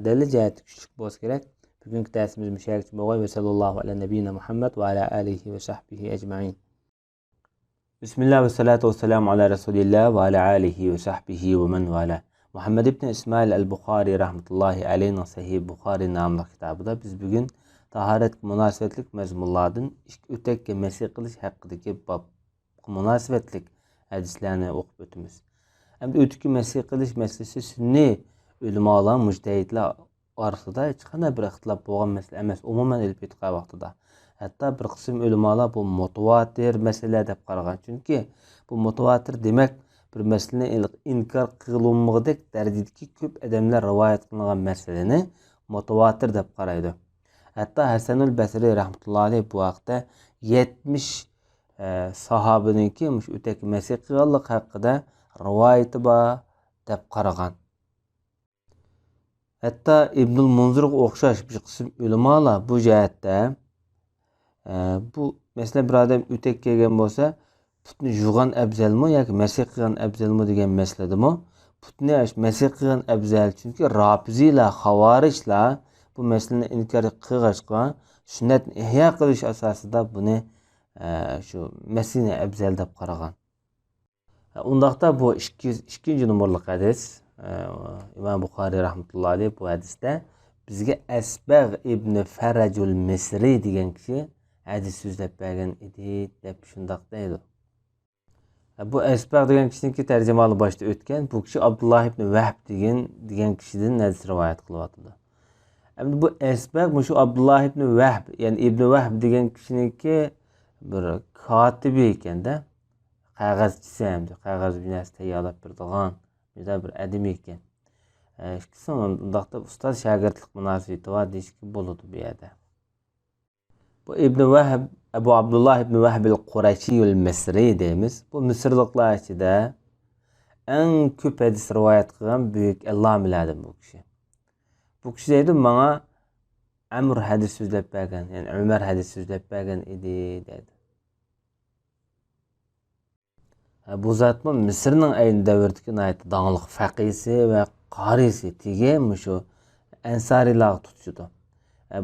دەلىل جەھەتتە كۈچلۈك بولسا كېرەك. بۈگۈنكى دەرسىمىز مۇشۇ يەرگىچە بولغاي. ۋەسەللاللاھۇ ئەلە نەبىيىنا مۇھەممەد ۋە ئەلە ئالىھى ۋە سەھبىھى ئەجمەئىن. بىسمىللا ۋەسسالاتۇ ۋەسسالامۇ ئەلا رەسۇلىللا ۋە ئەلا ئالىھى ۋە سەھبىھى ۋە مەن ۋالا. مۇھەممەد ئىبن ئىسمائىل ئەل بۇخارى رەھمەتۇللاھى ئەلەيھنىڭ سەھىھ بۇخارى ناملىق كىتابىدا بىز بۈگۈن تاھارەتكە مۇناسىۋەتلىك مەزمۇنلاردىن ئىككى ئۆتەككە مەسىھ قىلىش ھەققىدىكى بابقا مۇناسىۋەتلىك ھەدىسلەرنى ئوقۇپ ئۆتىمىز. ئەمدى ئۆتۈككە مەسىھ قىلىش مەسىلىسى سۈننىي ئۆلىمالار، مۇجتەھىدلەر ئارىسىدا ھېچقانداق بىر ئىختىلاپ بولغان مەسىلە ئەمەس، ئومۇمەن ئېلىپ ئېيتقان ۋاقتىدا. ھەتتا بىر قىسىم ئۆلىمالار بۇ مۇتەۋاتىر مەسىلە دەپ قارىغان. چۈنكى بۇ مۇتەۋاتىر دېمەك، بىر مەسىلىنى ئىنكار قىلىنمىغۇدەك دەرىجىدىكى كۆپ ئادەملەر رىۋايەت قىلغان مەسىلىنى مۇتەۋاتىر دەپ قارايدۇ. ھەتتا ھەسەنۇل بەسرى رەھمەتۇللا ئەلەيھ بۇ ھەقتە يەتمىش، ئە، ساھابىنىڭكى مۇشۇ ئۆتەككە مەسىھ قىلغانلىقى ھەققىدە رىۋايىتى بار دەپ قارىغان. ھەتتا ئىبنۇل مۇنزىرغا ئوخشاش بىر قىسىم ئۆلىمالار بۇ جەھەتتە، ئە، بۇ، مەسىلەن، بىر ئادەم ئۆتەك كەلگەن بولسا، پۇتنى يۇغان ئەپزەلمۇ ياكى مەسىھ قىلغان ئەپزەلمۇ دېگەن مەسىلىدىمۇ، پۇتنى ئەش-، مەسىھ قىلغان ئەپزەل، چۈنكى رافىزىيلار، خاۋارىجلار بۇ مەسىلىنى ئىنكار قىلغاچقا، سۈننەتنى ئىھيا قىلىش ئاساسىدا بۇنى، ئە، شۇ مەسىھنى ئەپزەل دەپ قارىغان. ئۇنداقتا بۇ ئىككى يۈز ئىككىنچى نومۇرلۇق ھەدىس، ئىمام بۇخارىي رەھمەتۇللا ئەلەيھ بۇ ھەدىستە بىزگە ئەسبەغ ئىبنى فەرەجۇل مىسرى دېگەن كىشى ھەدىس سۆزلەپ بەرگەن ئىدى، دەپ شۇنداق دەيدۇ. بۇ ئەسبەغ دېگەن كىشىنىڭكى تەرجىمىھالى باشتا ئۆتكەن. بۇ كىشى ئابدۇللاھ ئىبنى ۋەھب دېگەن، دېگەن كىشىدىن ھەدىس رىۋايەت قىلىۋاتىدۇ. ئەمدى بۇ ئەسبەغ مۇشۇ ئابدۇللاھ ئىبنى ۋەھب، يەنى ئىبنى ۋەھب دېگەن كىشىنىڭكى بىر كاتىپى ئىكەن-دە، قەغەزچىسى ھەمدە قەغەز بىر نەرسە تەييارلاپ بېرىدىغان مۇنداق بىر ئادىمى ئىكەن. ئىككىسىنىڭ ئۇنداقتا ئۇستاز-شاگىرتلىق مۇناسىۋىتى بار دېيىشكە بولىدۇ بۇ يەردە. بۇ ئىبنى ۋەھب، ئەبۇ ئابدۇللا ئىبنى ۋەھبىل قۇرەشىيۇل مىسرى دەيمىز. بۇ مىسىرلىقلار ئىچىدە ئەڭ كۆپ ھەدىس رىۋايەت قىلغان بۈيۈك ئەللامىلەردىن بۇ كىشى. بۇ كىشى دەيدۇ، ماڭا ئەمر ھەدىس سۆزلەپ بەرگەن، يەنى ئۆمەر ھەدىس سۆزلەپ بەرگەن ئىدى دەيدۇ. بۇ زاتمۇ مىسىرنىڭ ئەينى دەۋردىكى ناھايىتى داڭلىق فەقىسى ۋە قارىسى، تېگى مۇشۇ ئەنسارىيلارغا تۇتىشىدۇ.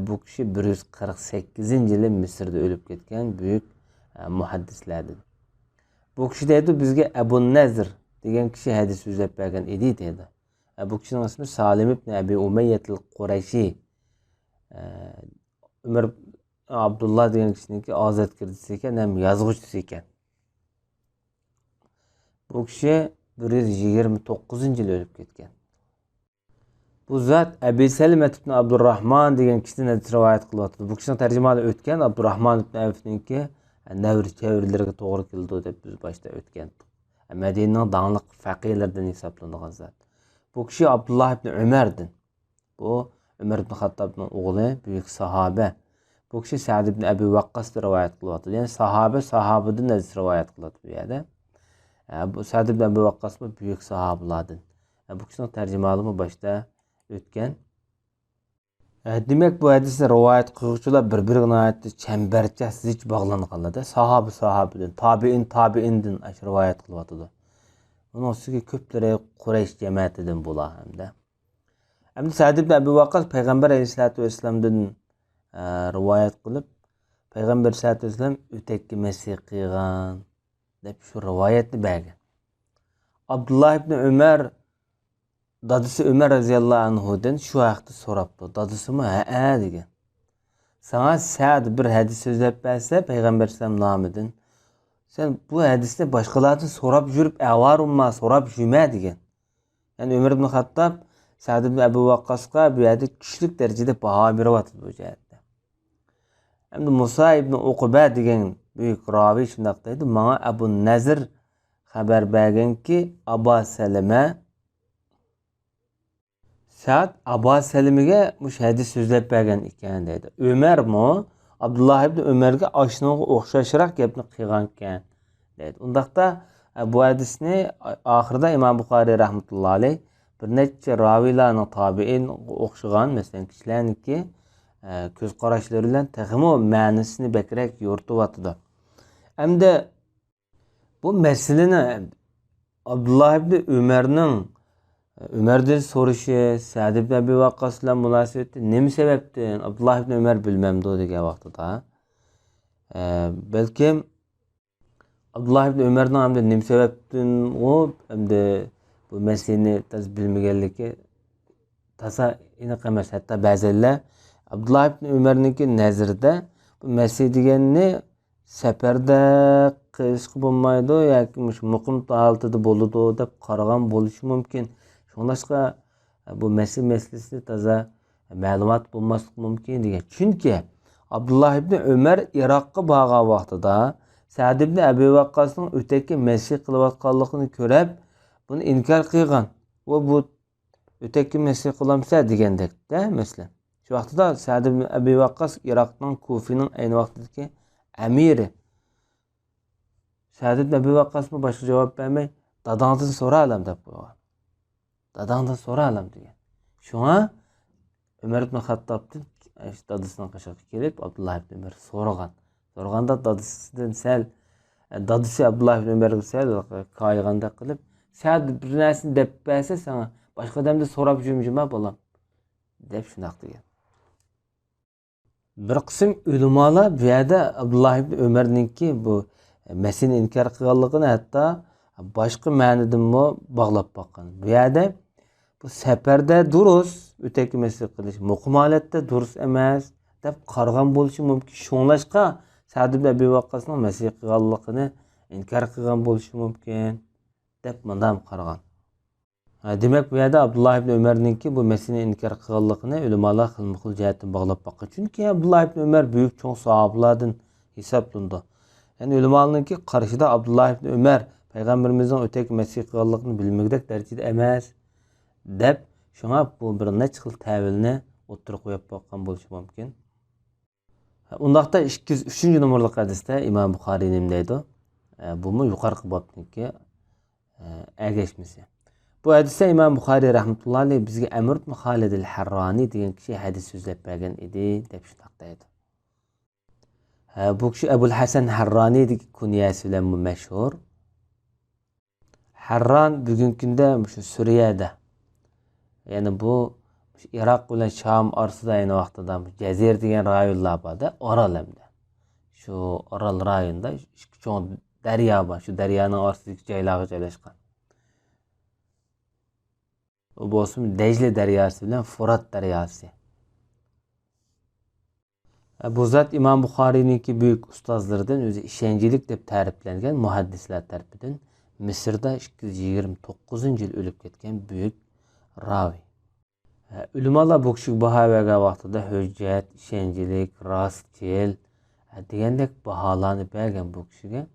بۇ كىشى بىر يۈز قىرىق سەككىزىنچى يىلى مىسىردا ئۆلۈپ كەتكەن بۈيۈك مۇھەددىسلەردىن. بۇ كىشى دەيدۇ، بىزگە ئەبۇ نەزر دېگەن كىشى ھەدىس سۆزلەپ بەرگەن ئىدى دەيدۇ. بۇ كىشىنىڭ ئىسمى سالىم ئىبن ئەبى ئۇمەييەتىل قۇرەيشى. ئۆمەر ئابدۇللا دېگەن كىشىنىڭكى ئازادگىرىسى ئىكەن ھەم يازغۇچىسى ئىكەن. بۇ كىشى بىر يۈز يىگىرمە توققۇزىنچى يىلى ئۆلۈپ كەتكەن. بۇ زات ئەبى سەلمەت ئىبن ئابدۇرراھمان دېگەن كىشىدىن ھەدىس رىۋايەت قىلىۋاتىدۇ. بۇ كىشىنىڭ تەرجىمىھالى ئۆتكەن، ئابدۇرراھمان ئىبن ئەۋفنىڭكى نەۋرە چەۋرىلىرىگە توغرا كېلىدۇ دەپ بىز باشتا ئۆتكەن. مەدىنىنىڭ داڭلىق فەقىھلىرىدىن ھېسابلىنىدىغان زات. بۇ كىشى ئابدۇللا ئىبن ئۆمەردىن. بۇ ئۆمەر ئىبن خاتتابنىڭ ئوغلى، بۈيۈك ساھابە. بۇ كىشى سەد ئىبن ئەبى ۋەققاستىن رىۋايەت قىلىۋاتىدۇ. يەنى ساھابە ساھابىدىن ھەدىس رىۋايەت قىلىۋاتىدۇ بۇ يەردە. ئە، بۇ سەد ئىبن ئەبى ۋەققاسمۇ بۈيۈك ساھابىلاردىن. ئە، بۇ كىشىنىڭ تەرجىمىھالىمۇ باشتا ئۆتكەن. ئە، دېمەك، بۇ ھەدىسنى رىۋايەت قىلغۇچىلار بىر-بىرىگە ناھايىتى چەمبەرچاس زىچ باغلانغانلار-دە، ساھابە ساھابىدىن، تابىئىن تابىئىندىن ئاشۇ رىۋايەت قىلىۋاتىدۇ. ئۇنىڭ ئۈستىگە كۆپلىرى قۇرەيش جەمەتىدىن بۇلار ھەمدە. ئەمدى سەد ئىبن ئەبى ۋەققاس پەيغەمبەر ئەلەيھىسسالاتۇ ۋەسسالامدىن، ئە، رىۋايەت قىلىپ، پەيغەمبەر ئەلەيھىسسالاتۇ ۋەسسالام ئۆتەككە مەسىھ قىلغان دەپ شۇ رىۋايەتنى بەرگەن. ئابدۇللا ئىبن ئۆمەر، دادىسى ئۆمەر رەزىياللاھۇ ئەنھۇدىن شۇ ھەقتە سوراپتۇ. دادىسىمۇ ھەئە دېگەن. ساڭا سەد بىر ھەدىس سۆزلەپ بەرسە پەيغەمبەر ئەلەيھىسسالام نامىدىن، سەن بۇ ھەدىسنى باشقىلاردىن سوراپ يۈرۈپ ئەۋارە بولما، سوراپ يۈرمە دېگەن. يەنى ئۆمەر ئىبن خاتتاب سەد ئىبن ئەبۇ ۋەققاسقا بۇ يەردە كۈچلۈك دەرىجىدە باھا بېرىۋاتىدۇ بۇ جەھەتتە. ئەمدى مۇسا ئىبن ئۇقبە دېگەن بۈيۈك راۋى شۇنداق دەيدۇ، ماڭا ئەبۇ نەزىر خەۋەر بەرگەنكى، ئابا سەلىمە، سەد ئابا سەلىمىگە مۇشۇ ھەدىس سۆزلەپ بەرگەن ئىكەن دەيدۇ. ئۆمەرمۇ ئابدۇللا ئىبن ئۆمەرگە ئاشۇنىڭغا ئوخشاشراق گەپنى قىلغانىكەن دەيدۇ. ئۇنداقتا، ئە، بۇ ھەدىسنى ئاخىرىدا ئىمام بۇخارىي رەھمەتۇللا ئەلەيھ بىر نەچچە راۋىلارنىڭ تابىئىنغا ئوخشىغان، مەسىلەن، كىشىلەرنىڭكى، ئە، كۆز قاراشلىرى بىلەن تېخىمۇ مەنىسىنى بەكرەك يورۇتۇۋاتىدۇ. ئەمدى بۇ مەسىلىنى ئابدۇللا ئىبنى ئۆمەرنىڭ، ئۆمەردىن سورىشى، سەد ئىبنى ئەبى ۋەققاس بىلەن مۇناسىۋىتى نېمە سەۋەبتىن؟ ئابدۇللا ئىبنى ئۆمەر بىلمەمدۇ دېگەن ۋاقتىدا، ئە، بەلكىم ئابدۇللا ئىبنى ئۆمەرنىڭ ئەمدى نېمە سەۋەبتىنغۇ ئەمدى بۇ مەسىلىنى تازا بىلمىگەنلىكى تازا ئېنىق ئەمەس. ھەتتا بەزەنلەر ئابدۇللا ئىبنى ئۆمەرنىڭكى نەزىرىدە بۇ مەسىھ دېگەننى سەپەردە قىلىشقا بولمايدۇ ياكى مۇشۇ مۇقىم ھالىتىدە بولىدۇ دەپ قارىغان بولۇشى مۇمكىن. شۇڭلاشقا بۇ مەسىھ مەسىلىسى تازا مەلۇمات بولماسلىقى مۇمكىن دېگەن. چۈنكى ئابدۇللا ئىبنى ئۆمەر ئىراققا بارغان ۋاقتىدا سەد ئىبنى ئەبى ۋەققاسنىڭ ئۆتەككە مەسىھ قىلىۋاتقانلىقىنى كۆرۈپ، بۇنى ئىنكار قىلغان. ۋە بۇ ئۆتەككە مەسىھ قىلامسە دېگەندەكتە، مەسىلەن. شۇ ۋاقتىدا سەد ئىبن ئەبى ۋەققاس ئىراقنىڭ كۇفىنىڭ ئەينى ۋاقتىدىكى ئەمىرى. سەد ئىبن ئەبى ۋەققاسمۇ باشقا جاۋاب بەرمەي، داداڭدىن سورا ئالام دەپ قويغان. داداڭدىن سورا ئالام دېگەن. شۇڭا ئۆمەر ئىبن خەتتابتىن دادىسىنىڭ قېشىغا كېلىپ، ئابدۇللا ئىبن ئۆمەر سورىغان. سورىغاندا دادىسىدىن سەل، دادىسى ئابدۇللا ئىبن ئۆمەرگە سەل كايىغاندەك قىلىپ، سەن بىر نەرسىنى دەپ بەرسە ساڭا، باشقا ئادەمدىن سوراپ جىمجىما بالام، دەپ شۇنداق دېگەن. بىر قىسىم ئۆلىمالار بۇ يەردە ئابدۇللا ئىبن ئۆمەرنىڭكى بۇ مەسىھنى ئىنكار قىلغانلىقىنى ھەتتا باشقا مەنىدىنمۇ باغلاپ باققان. بۇ يەردە بۇ سەپەردە دۇرۇس، ئۆتەككە مەسىھ قىلىش مۇقىم ھالەتتە دۇرۇس ئەمەس، دەپ قارىغان بولۇشى مۇمكىن. شۇڭلاشقا سەد ئىبن ئەبى ۋەققاسنىڭ مەسىھ قىلغانلىقىنى ئىنكار قىلغان بولۇشى مۇمكىن، دەپ مۇنداق قارىغان. ھە، دېمەك، بۇ يەردە ئابدۇللا ئىبن ئۆمەرنىڭكى بۇ مەسىلىنى ئىنكار قىلغانلىقىنى ئۆلىمالار خىلمۇ خىل جەھەتتىن باغلاپ باققان. چۈنكى ئابدۇللا ئىبن ئۆمەر بۈيۈك چوڭ ساھابىلاردىن ھېسابلىنىدۇ. يەنى ئۆلىمالارنىڭكى قارىشىدا ئابدۇللا ئىبن ئۆمەر پەيغەمبىرىمىزنىڭ ئۆتەككە مەسخ قىلغانلىقىنى بىلمىگۈدەك دەرىجىدە ئەمەس، دەپ، شۇڭا بۇ بىر نەچچە خىل تەۋىلنى ئوتتۇرىغا قويۇپ باققان بولۇشى مۇمكىن. ئۇنداقتا ئىككى يۈز ئۈچىنچى نومۇرلۇق ھەدىستە ئىمام بۇخارىي نېمە دەيدۇ؟ ئە، بۇمۇ يۇقىرىقى بابنىڭكى، ئە، ئەگەشمىسى. بۇ ھەدىستە ئىمام بۇخارىي رەھمەتۇللا ئەلەيھ بىزگە ئەمر ئىبن خالىد ئەل ھەررانى دېگەن كىشى ھەدىس سۆزلەپ بەرگەن ئىدى، دەپ شۇنداق دەيدۇ. ھە، بۇ كىشى ئەبۇل ھەسەن ھەررانى دېگەن كۇنيەسى بىلەنمۇ مەشھۇر. ھەرران بۈگۈنكى كۈندە مۇشۇ سۈرىيەدە، يەنى بۇ ئىراق بىلەن شام ئارىسىدا ئەينى ۋاقتىدا جەزىرە دېگەن رايونلار بار-دە، ئارال ھەمدە. شۇ ئارال رايونىدا ئىككى چوڭ دەريا بار، شۇ دەريانىڭ ئارىسىدىكى جايلارغا جايلاشقان. ئۇ بولسىمۇ دەجلە دەرياسى بىلەن فۇرات دەرياسى. بۇ زات ئىمام بۇخارىينىڭكى بۈيۈك ئۇستازلىرىدىن، ئۆزى ئىشەنچلىك دەپ تەرىپلەنگەن مۇھەددىسلەر تەرىپىدىن مىسىردا ئىككى يۈز يىگىرمە توققۇزىنچى يىل ئۆلۈپ كەتكەن بۈيۈك راۋى. ئۆلىمالار بۇ كىشىگە باھا بەرگەن ۋاقتىدا ھۆججەت، ئىشەنچلىك، راستچىل دېگەندەك باھالارنى بەرگەن بۇ كىشىگە.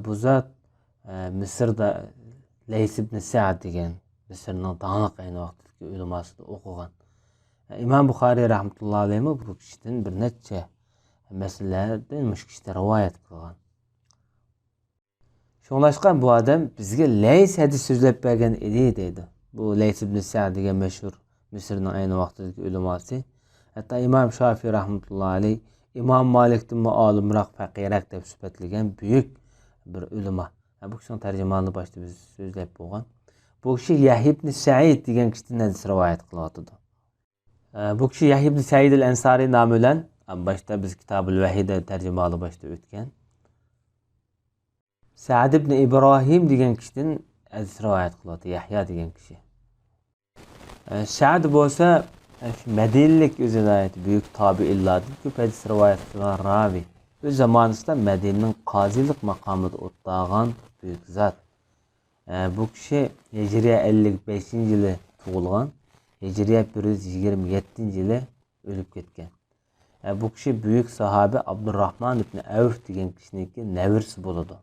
بۇ زات مىسىردا لەيس ئىبن سەئد دېگەن مىسىرنىڭ داڭلىق ئەينى ۋاقتىدىكى ئۆلىماسىدا ئوقۇغان. ئىمام بۇخارىي رەھمەتۇللا ئەلەيھمۇ بۇ كىشىدىن بىر نەچچە مەسىلىلەردىن مۇشۇ كىشىدىن رىۋايەت قىلغان. شۇڭلاشقا بۇ ئادەم بىزگە لەيس ھەدىس سۆزلەپ بەرگەن ئىدى دەيدۇ. بۇ لەيس ئىبن سەئد دېگەن مەشھۇر مىسىرنىڭ ئەينى ۋاقتىدىكى ئۆلىماسى. ھەتتا ئىمام شافىي رەھمەتۇللا ئەلەيھ ئىمام مالىكتىنمۇ ئالىمراق، پەقىھرەك دەپ سۈپەتلىگەن بۈيۈك بىر ئۆلىما. ھە، بۇ كىشىنىڭ تەرجىمانىنى باشتا بىز سۆزلەپ بولغان. بۇ كىشى يەھيا ئىبن سەئىد دېگەن كىشىدىن ھەدىس رىۋايەت قىلىۋاتىدۇ. ھە، بۇ كىشى يەھيا ئىبن سەئىد ئەل ئەنسارى نامى بىلەن، ھە، باشتا بىز كىتابۇل ۋەھىدە تەرجىمىھالى باشتا ئۆتكەن. سەئد ئىبن ئىبراھىم دېگەن كىشىدىن ھەدىس رىۋايەت قىلىۋاتىدۇ، يەھيا دېگەن كىشى. ئە، سەئد بولسا، ئە، شۇ مەدىنىلىك، ئۆزى ناھايىتى بۈيۈك تابىئىنلاردىن، كۆپ ھەدىس رىۋايەت قىلغان راۋى. ئۆز زامانىسىدا مەدىنىنىڭ قازىلىق ماقامىدا ئولتۇرغان بۈيۈك زات. ئە، بۇ كىشى ھىجرىيە ئەللىك بەشىنچى يىلى تۇغۇلغان، ھىجرىيە بىر يۈز يىگىرمە يەتتىنچى يىلى ئۆلۈپ كەتكەن. ئە، بۇ كىشى بۈيۈك ساھابە ئابدۇراھمان ئىبن ئەۋف دېگەن كىشىنىڭكى نەۋرىسى بولىدۇ.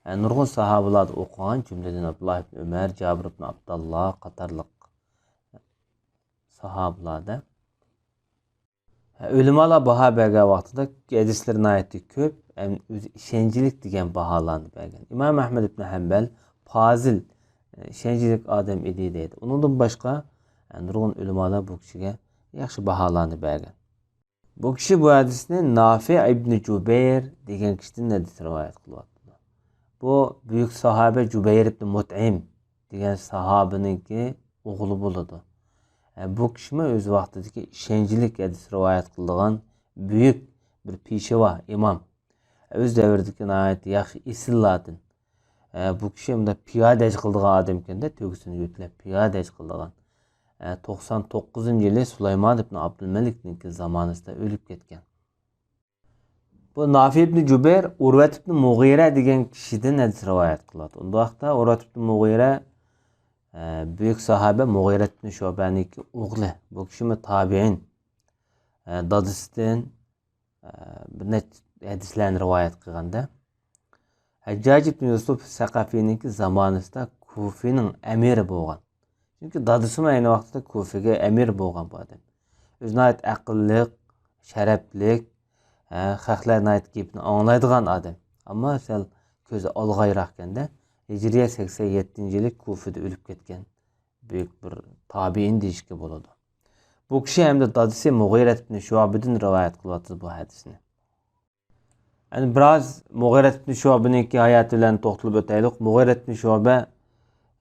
ئە، نۇرغۇن ساھابىلاردا ئوقۇغان، جۈملىدىن ئابدۇللا ئىبن ئۆمەر، جابىر ئىبن ئابدۇللا قاتارلىق ساھابىلاردا. ئۆلىمالار باھا بەرگەن ۋاقتىدا ھەدىسلىرى ناھايىتى كۆپ، ھەم ئۆزى ئىشەنچلىك دېگەن باھالارنى بەرگەن. ئىمام ئەھمەد ئىبن ھەمبەل پازىل، ئىشەنچلىك ئادەم ئىدى دەيدۇ. ئۇنىڭدىن باشقا، نۇرغۇن ئۆلىمالار بۇ كىشىگە ياخشى باھالارنى بەرگەن. بۇ كىشى بۇ ھەدىسنى نافىئ ئىبنى جۇبەير دېگەن كىشىدىن ھەدىس رىۋايەت قىلىۋاتىدۇ. بۇ بۈيۈك ساھابە جۇبەير ئىبنى مۇتئىم دېگەن ساھابىنىڭكى ئوغلى بولىدۇ. ئە، بۇ كىشىمۇ ئۆز ۋاقتىدىكى ئىشەنچلىك ھەدىس رىۋايەت قىلىدىغان بۈيۈك بىر پېشۋا، ئىمام. ئۆز دەۋرىدىكى ناھايىتى ياخشى ئېسىللاردىن. ئە، بۇ كىشى مۇنداق پىيادە ھەج قىلىدىغان ئادەمكەن-دە، تۆگىسىنى يۆتلەپ پىيادە ھەج قىلىدىغان. ئە، توقسان توققۇزىنچى يىلى سۇلايمان ئىبن ئابدۇلمەلىكنىڭكى زامانىسىدا ئۆلۈپ كەتكەن. بۇ نافى ئىبن جۇبەير ئۇرۋەت ئىبن مۇغىرە دېگەن كىشىدىن ھەدىس رىۋايەت قىلىۋاتىدۇ. ئۇنداق ۋاقىتتا ئۇرۋەت ئىبن مۇغىرە، ئە، بۈيۈك ساھابە مۇغىرەت ئىبن شۇبەنىڭكى ئوغلى. بۇ كىشىمۇ تابىئىن. ئە، دادىسىدىن، ئە، بىر نەچچە ھەدىسلەرنى رىۋايەت قىلغاندا، ھەججاج ئىبن يۈسۈپ سەقەفىنىڭكى زامانىسىدا كۇفىنىڭ ئەمىرى بولغان. چۈنكى دادىسىمۇ ئەينى ۋاقتىدا كۇفىگە ئەمىر بولغان بۇ ئادەم. ئۆزى ناھايىتى ئەقىللىق، شەرەپلىك، ھە، خەقلەر ناھايىتى گېپىنى ئاڭلايدىغان ئادەم. ئەمما سەل كۆزى ئالغايراقكەندە، ھىجرىيە سەكسەن يەتتىنچى يىلى كۇفىدا ئۆلۈپ كەتكەن بۈيۈك بىر تابىئىن دېيىشكە بولىدۇ. بۇ كىشى ھەمدە دادىسى مۇغىرەت ئىبن شۇئبىدىن رىۋايەت قىلىۋاتىدۇ بۇ ھەدىسنى. ئەنە بىراز مۇغىرەت ئىبن شۇئبىنىڭكى ھاياتى بىلەن توختىلىپ ئۆتەيلۇق. مۇغىرەت ئىبن شۇئبە،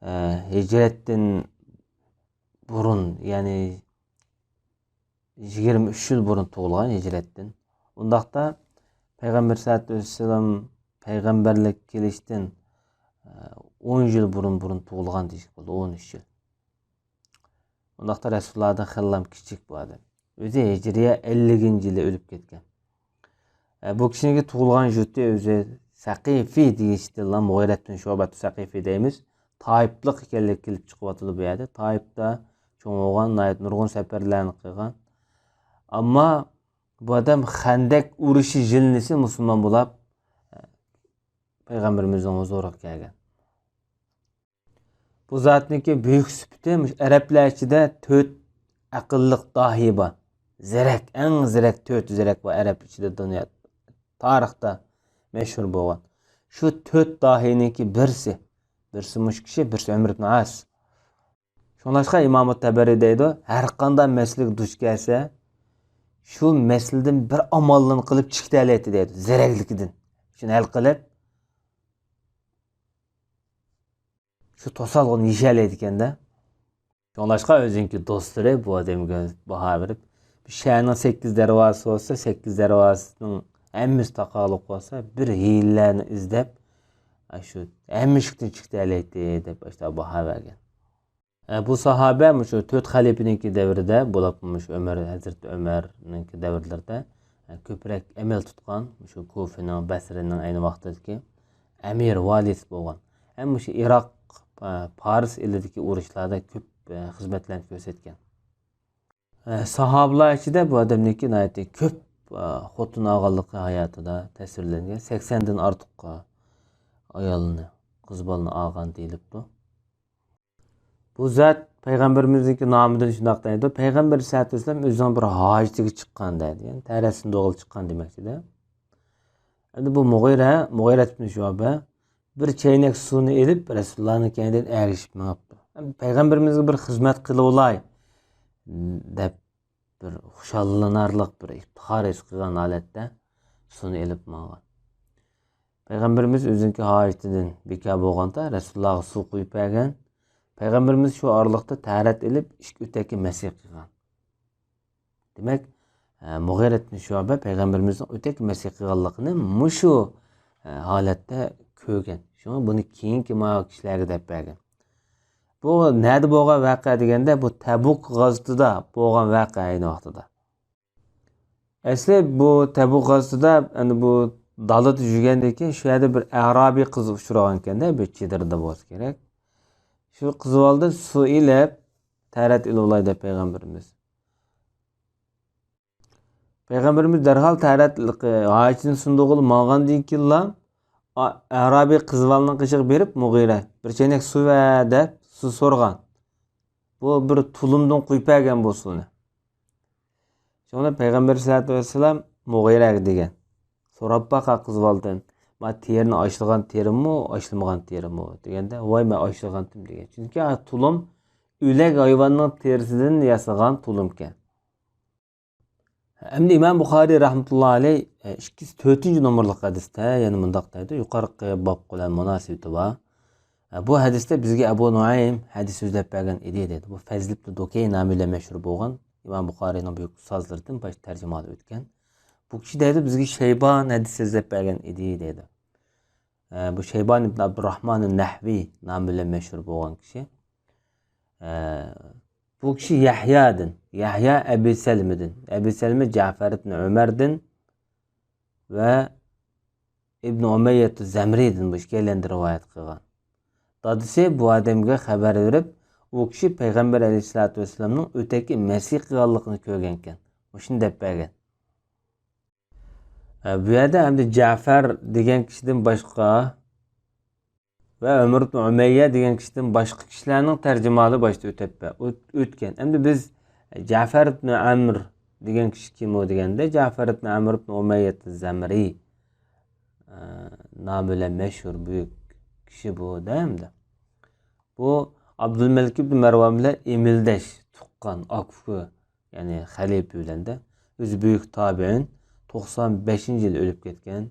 ئە، ھىجرەتتىن بۇرۇن، يەنى يىگىرمە ئۈچ يىل بۇرۇن تۇغۇلغان ھىجرەتتىن. ئۇنداقتا پەيغەمبەر سەللەللاھۇ ئەلەيھى ۋەسەللەم پەيغەمبەرلىك كېلىشتىن، ئە، ئون يىل بۇرۇن، بۇرۇن تۇغۇلغان دېيىشكە بولىدۇ، ئون ئۈچ يىل. ئۇنداقتا رەسۇلۇللادىن خېلىلا كىچىك بۇ ئادەم. ئۆزى ھىجرىيە ئەللىكىنچى يىلى ئۆلۈپ كەتكەن. ئە، بۇ كىشىنىڭكى تۇغۇلغان يۇرتى ئۆزى سەقىفى دېيىشتىنلا، مۇغىرەت بىن شۇئبەتۇ سەقىفى دەيمىز. تائىپلىق ئىكەنلىكى كېلىپ چىقىۋاتىدۇ بۇ يەردە. تائىپتا چوڭ بولغان، ناھايىتى نۇرغۇن سەپەرلەرنى قىلغان. ئەمما بۇ ئادەم خەندەك ئۇرۇشى يىلىنىسى مۇسۇلمان بولاپ، پەيغەمبىرىمىزنىڭ ھۇزۇرىغا كەلگەن. بۇ زاتنىڭكى بۈيۈك سۈپىتى مۇشۇ ئەرەبلەر ئىچىدە تۆت ئەقىللىق داھىي بار. زېرەك، ئەڭ زېرەك، تۆت زېرەك بار ئەرەب ئىچىدە، دۇنيا تارىختا مەشھۇر بولغان. شۇ تۆت داھىينىڭكى بىرسى، بىرسى مۇشۇ كىشى، بىرسى ئۆمەر ئىبن ئاس. شۇڭلاشقا ئىمام تەبەرى دەيدۇ، ھەر قانداق مەسىلىگە دۇچ كەلسە، شۇ مەسىلىدىن بىر ئامالنى قىلىپ چىقىتەلەيتتى دەيدۇ، زېرەكلىكىدىن. شۇنى ھەل قىلىپ، شۇ توسالغۇنى يېشەلەيدىكەن-دە. شۇڭلاشقا ئۆزىنىڭكى دوستلىرى بۇ ئادەمگە باھا بېرىپ، بۇ شەھەرنىڭ سەككىز دەرۋازىسى بولسا، سەككىز دەرۋازىسىنىڭ ھەممىسى تاقالىق بولسا، بىر ھىيلىلەرنى ئىزدەپ، ئاشۇ ھەممە ئىشىكتىن چىقىتەلەيتتى دەپ ئاشۇنداق باھا بەرگەن. ئە، بۇ ساھابە مۇشۇ تۆت خەلىپىنىڭكى دەۋرىدە، بولۇپمۇ مۇشۇ ئۆمەر، ھەزرىتى ئۆمەرنىڭكى دەۋرلىرىدە، ئە، كۆپرەك ئەمەل تۇتقان، مۇشۇ كۇفىنىڭ، بەسرىنىڭ ئەينى ۋاقتىدىكى ئەمىر، ۋالىسى بولغان. ھەم مۇشۇ ئىراق، ئە، پارس ئېلىدىكى ئۇرۇشلاردا كۆپ، ئە، خىزمەتلەرنى كۆرسەتكەن. ئە، ساھابىلار ئىچىدە بۇ ئادەمنىڭكى ناھايىتى كۆپ، ئە، خوتۇن ئالغانلىقى ھاياتىدا تەسۋىرلەنگەن. سەكسەندىن ئارتۇق ئايالنى، قىز بالىنى ئالغان دېيىلىپتۇ. بۇ زات پەيغەمبىرىمىزنىڭكى نامىدىن شۇنداق دەيدۇ، پەيغەمبەر سەللەللاھۇ ئەلەيھى ۋەسەللەم ئۆزىنىڭ بىر ھاجىتىگە چىققان دەيدۇ، يەنى تەرەت سىندۇقىغا چىققان دېمەكچىدە. ئەمدى بۇ مۇغىرە، مۇغىرە ئىبن شۇئبە بىر چەينەك سۇنى ئېلىپ، رەسۇلۇللانىڭ كەينىدىن ئەگىشىپ مېڭىپتۇ. پەيغەمبىرىمىزگە بىر خىزمەت قىلىۋالاي دەپ، بىر خۇشاللىنارلىق، بىر ئىپتىخار ھېس قىلغان ھالەتتە سۇنى ئېلىپ ماڭغان. پەيغەمبىرىمىز ئۆزىنىڭكى ھاجىتىدىن بىكار بولغاندا، رەسۇلۇللاغا سۇ قۇيۇپ بەرگەن. پەيغەمبىرىمىز شۇ ئارىلىقتا تەرەت ئېلىپ، ئىككى ئۆتەككە مەسىھ قىلغان. دېمەك، ئە، مۇغىرە ئىبن شۇئبە پەيغەمبىرىمىزنىڭ ئۆتەك مەسىھ قىلغانلىقىنى مۇشۇ، ئە، ھالەتتە كۆرگەن. شۇڭا بۇنى كېيىنكى ماۋۇ كىشىلەرگە دەپ بەرگەن. بۇ نەدە بولغان ۋەقە دېگەندە، بۇ تەبۇك غازىتىدا بولغان ۋەقە ئەينى ۋاقتىدا. ئەسلى بۇ تەبۇك غازىتىدا، ئەنە بۇ دالىدا يۈرگەندىن كېيىن، شۇ يەردە بىر ئەرابىي قىز ئۇچرىغان ئىكەندە، بىر چېدىردا بولسا كېرەك. شۇ قىزىۋالدى، سۇ ئېلىپ، تەرەت ئېلىۋالاي دەپ پەيغەمبىرىمىز. پەيغەمبىرىمىز دەرھال تەرەت ھاجىتىنى سۇندۇرغىلى ماڭغاندىن كېيىنلا، ئا-، ئەرابىي قىزىۋالنىڭ قېشىغا بېرىپ، مۇغىرە، بىر چەينەك سۇ بەر دەپ سۇ سورىغان. بۇ بىر تۇلۇمدىن قۇيۇپ بەرگەن بۇ سۇنى. شۇڭا پەيغەمبەر سەللەللاھۇ ئەلەيھى ۋەسەللەم مۇغىرەگە دېگەن، سوراپ باق قىزىۋالدىن، ما تېرىنى ئاشلىغان تېرىمۇ، ئاشلىمىغان تېرىمۇ دېگەندە، ۋاي، مەن ئاشلىغانتىم دېگەن. چۈنكى ئا، تۇلۇم ئۆلەك ھايۋاننىڭ تېرىسىدىن ياسىغان تۇلۇمكەن. ئەمدى ئىمام بۇخارىي رەھمەتۇللاھى ئەلەيھ، ئە، ئىككى يۈز تۆتىنچى نومۇرلۇق ھەدىستە، يەنە مۇنداق دەيدۇ، يۇقىرىقى باب بىلەن مۇناسىۋىتى بار. ئە، بۇ ھەدىستە بىزگە ئەبۇ نۇئەيم ھەدىس سۆزلەپ بەرگەن ئىدى دەيدۇ. بۇ فەزل ئىبن دۇكەي نامى بىلەن مەشھۇر بولغان ئىمام بۇخارىينىڭ بۈيۈك ئۇستازلىرىدىن، باش تەرجىمىھالى ئۆتكەن. بۇ كىشى دەيدۇ، بىزگە شەيبان ھەدىس سۆزلەپ بەرگەن ئىدى دەيدۇ. ئە، بۇ شەيبان ئىبن ئابدۇراھمان نەھۋى نامى بىلەن مەشھۇر بولغان كىشى. ئە، بۇ كىشى يەھيادىن، يەھيا ئەبى سەلمىدىن، ئەبى سەلمە جەفەر ئىبن ئۆمەردىن ۋە ئىبن ئۇمەييەت زەمرىدىن، بۇ ئىككىيلەندىن رىۋايەت قىلغان. دادىسى بۇ ئادەمگە خەۋەر بېرىپ، ئۇ كىشى پەيغەمبەر ئەلەيھىسسالاتۇ ۋەسسالامنىڭ ئۆتەككە مەسىھ قىلغانلىقىنى كۆرگەنكەن. مۇشۇنى دەپ بەرگەن. ئە، بۇ يەردە ئەمدى جەفەر دېگەن كىشىدىن باشقا ۋە ئۆمەر ئىبن ئۇمەييە دېگەن كىشىدىن باشقا كىشىلەرنىڭ تەرجىمىھالى باشتا ئۆتۈپ بە-، ئۆت-، ئۆتكەن. ئەمدى بىز جەفەر ئىبن ئەمر دېگەن كىشى كىم ئۇ دېگەندە، جەفەر ئىبن ئەمر ئىبن ئۇمەييەت زەمرى، ئە، نامى بىلەن مەشھۇر بۈيۈك كىشى بۇ دە ئەمدى. بۇ ئابدۇلمەلىك ئىبن مەرۋان بىلەن ئېمىلدەش، تۇغقان، ئاكا-ئۇكا، يەنى خەلىپە بىلەن دە. ئۆزى بۈيۈك تابىئىن، توقسان بەشىنچى يىل ئۆلۈپ كەتكەن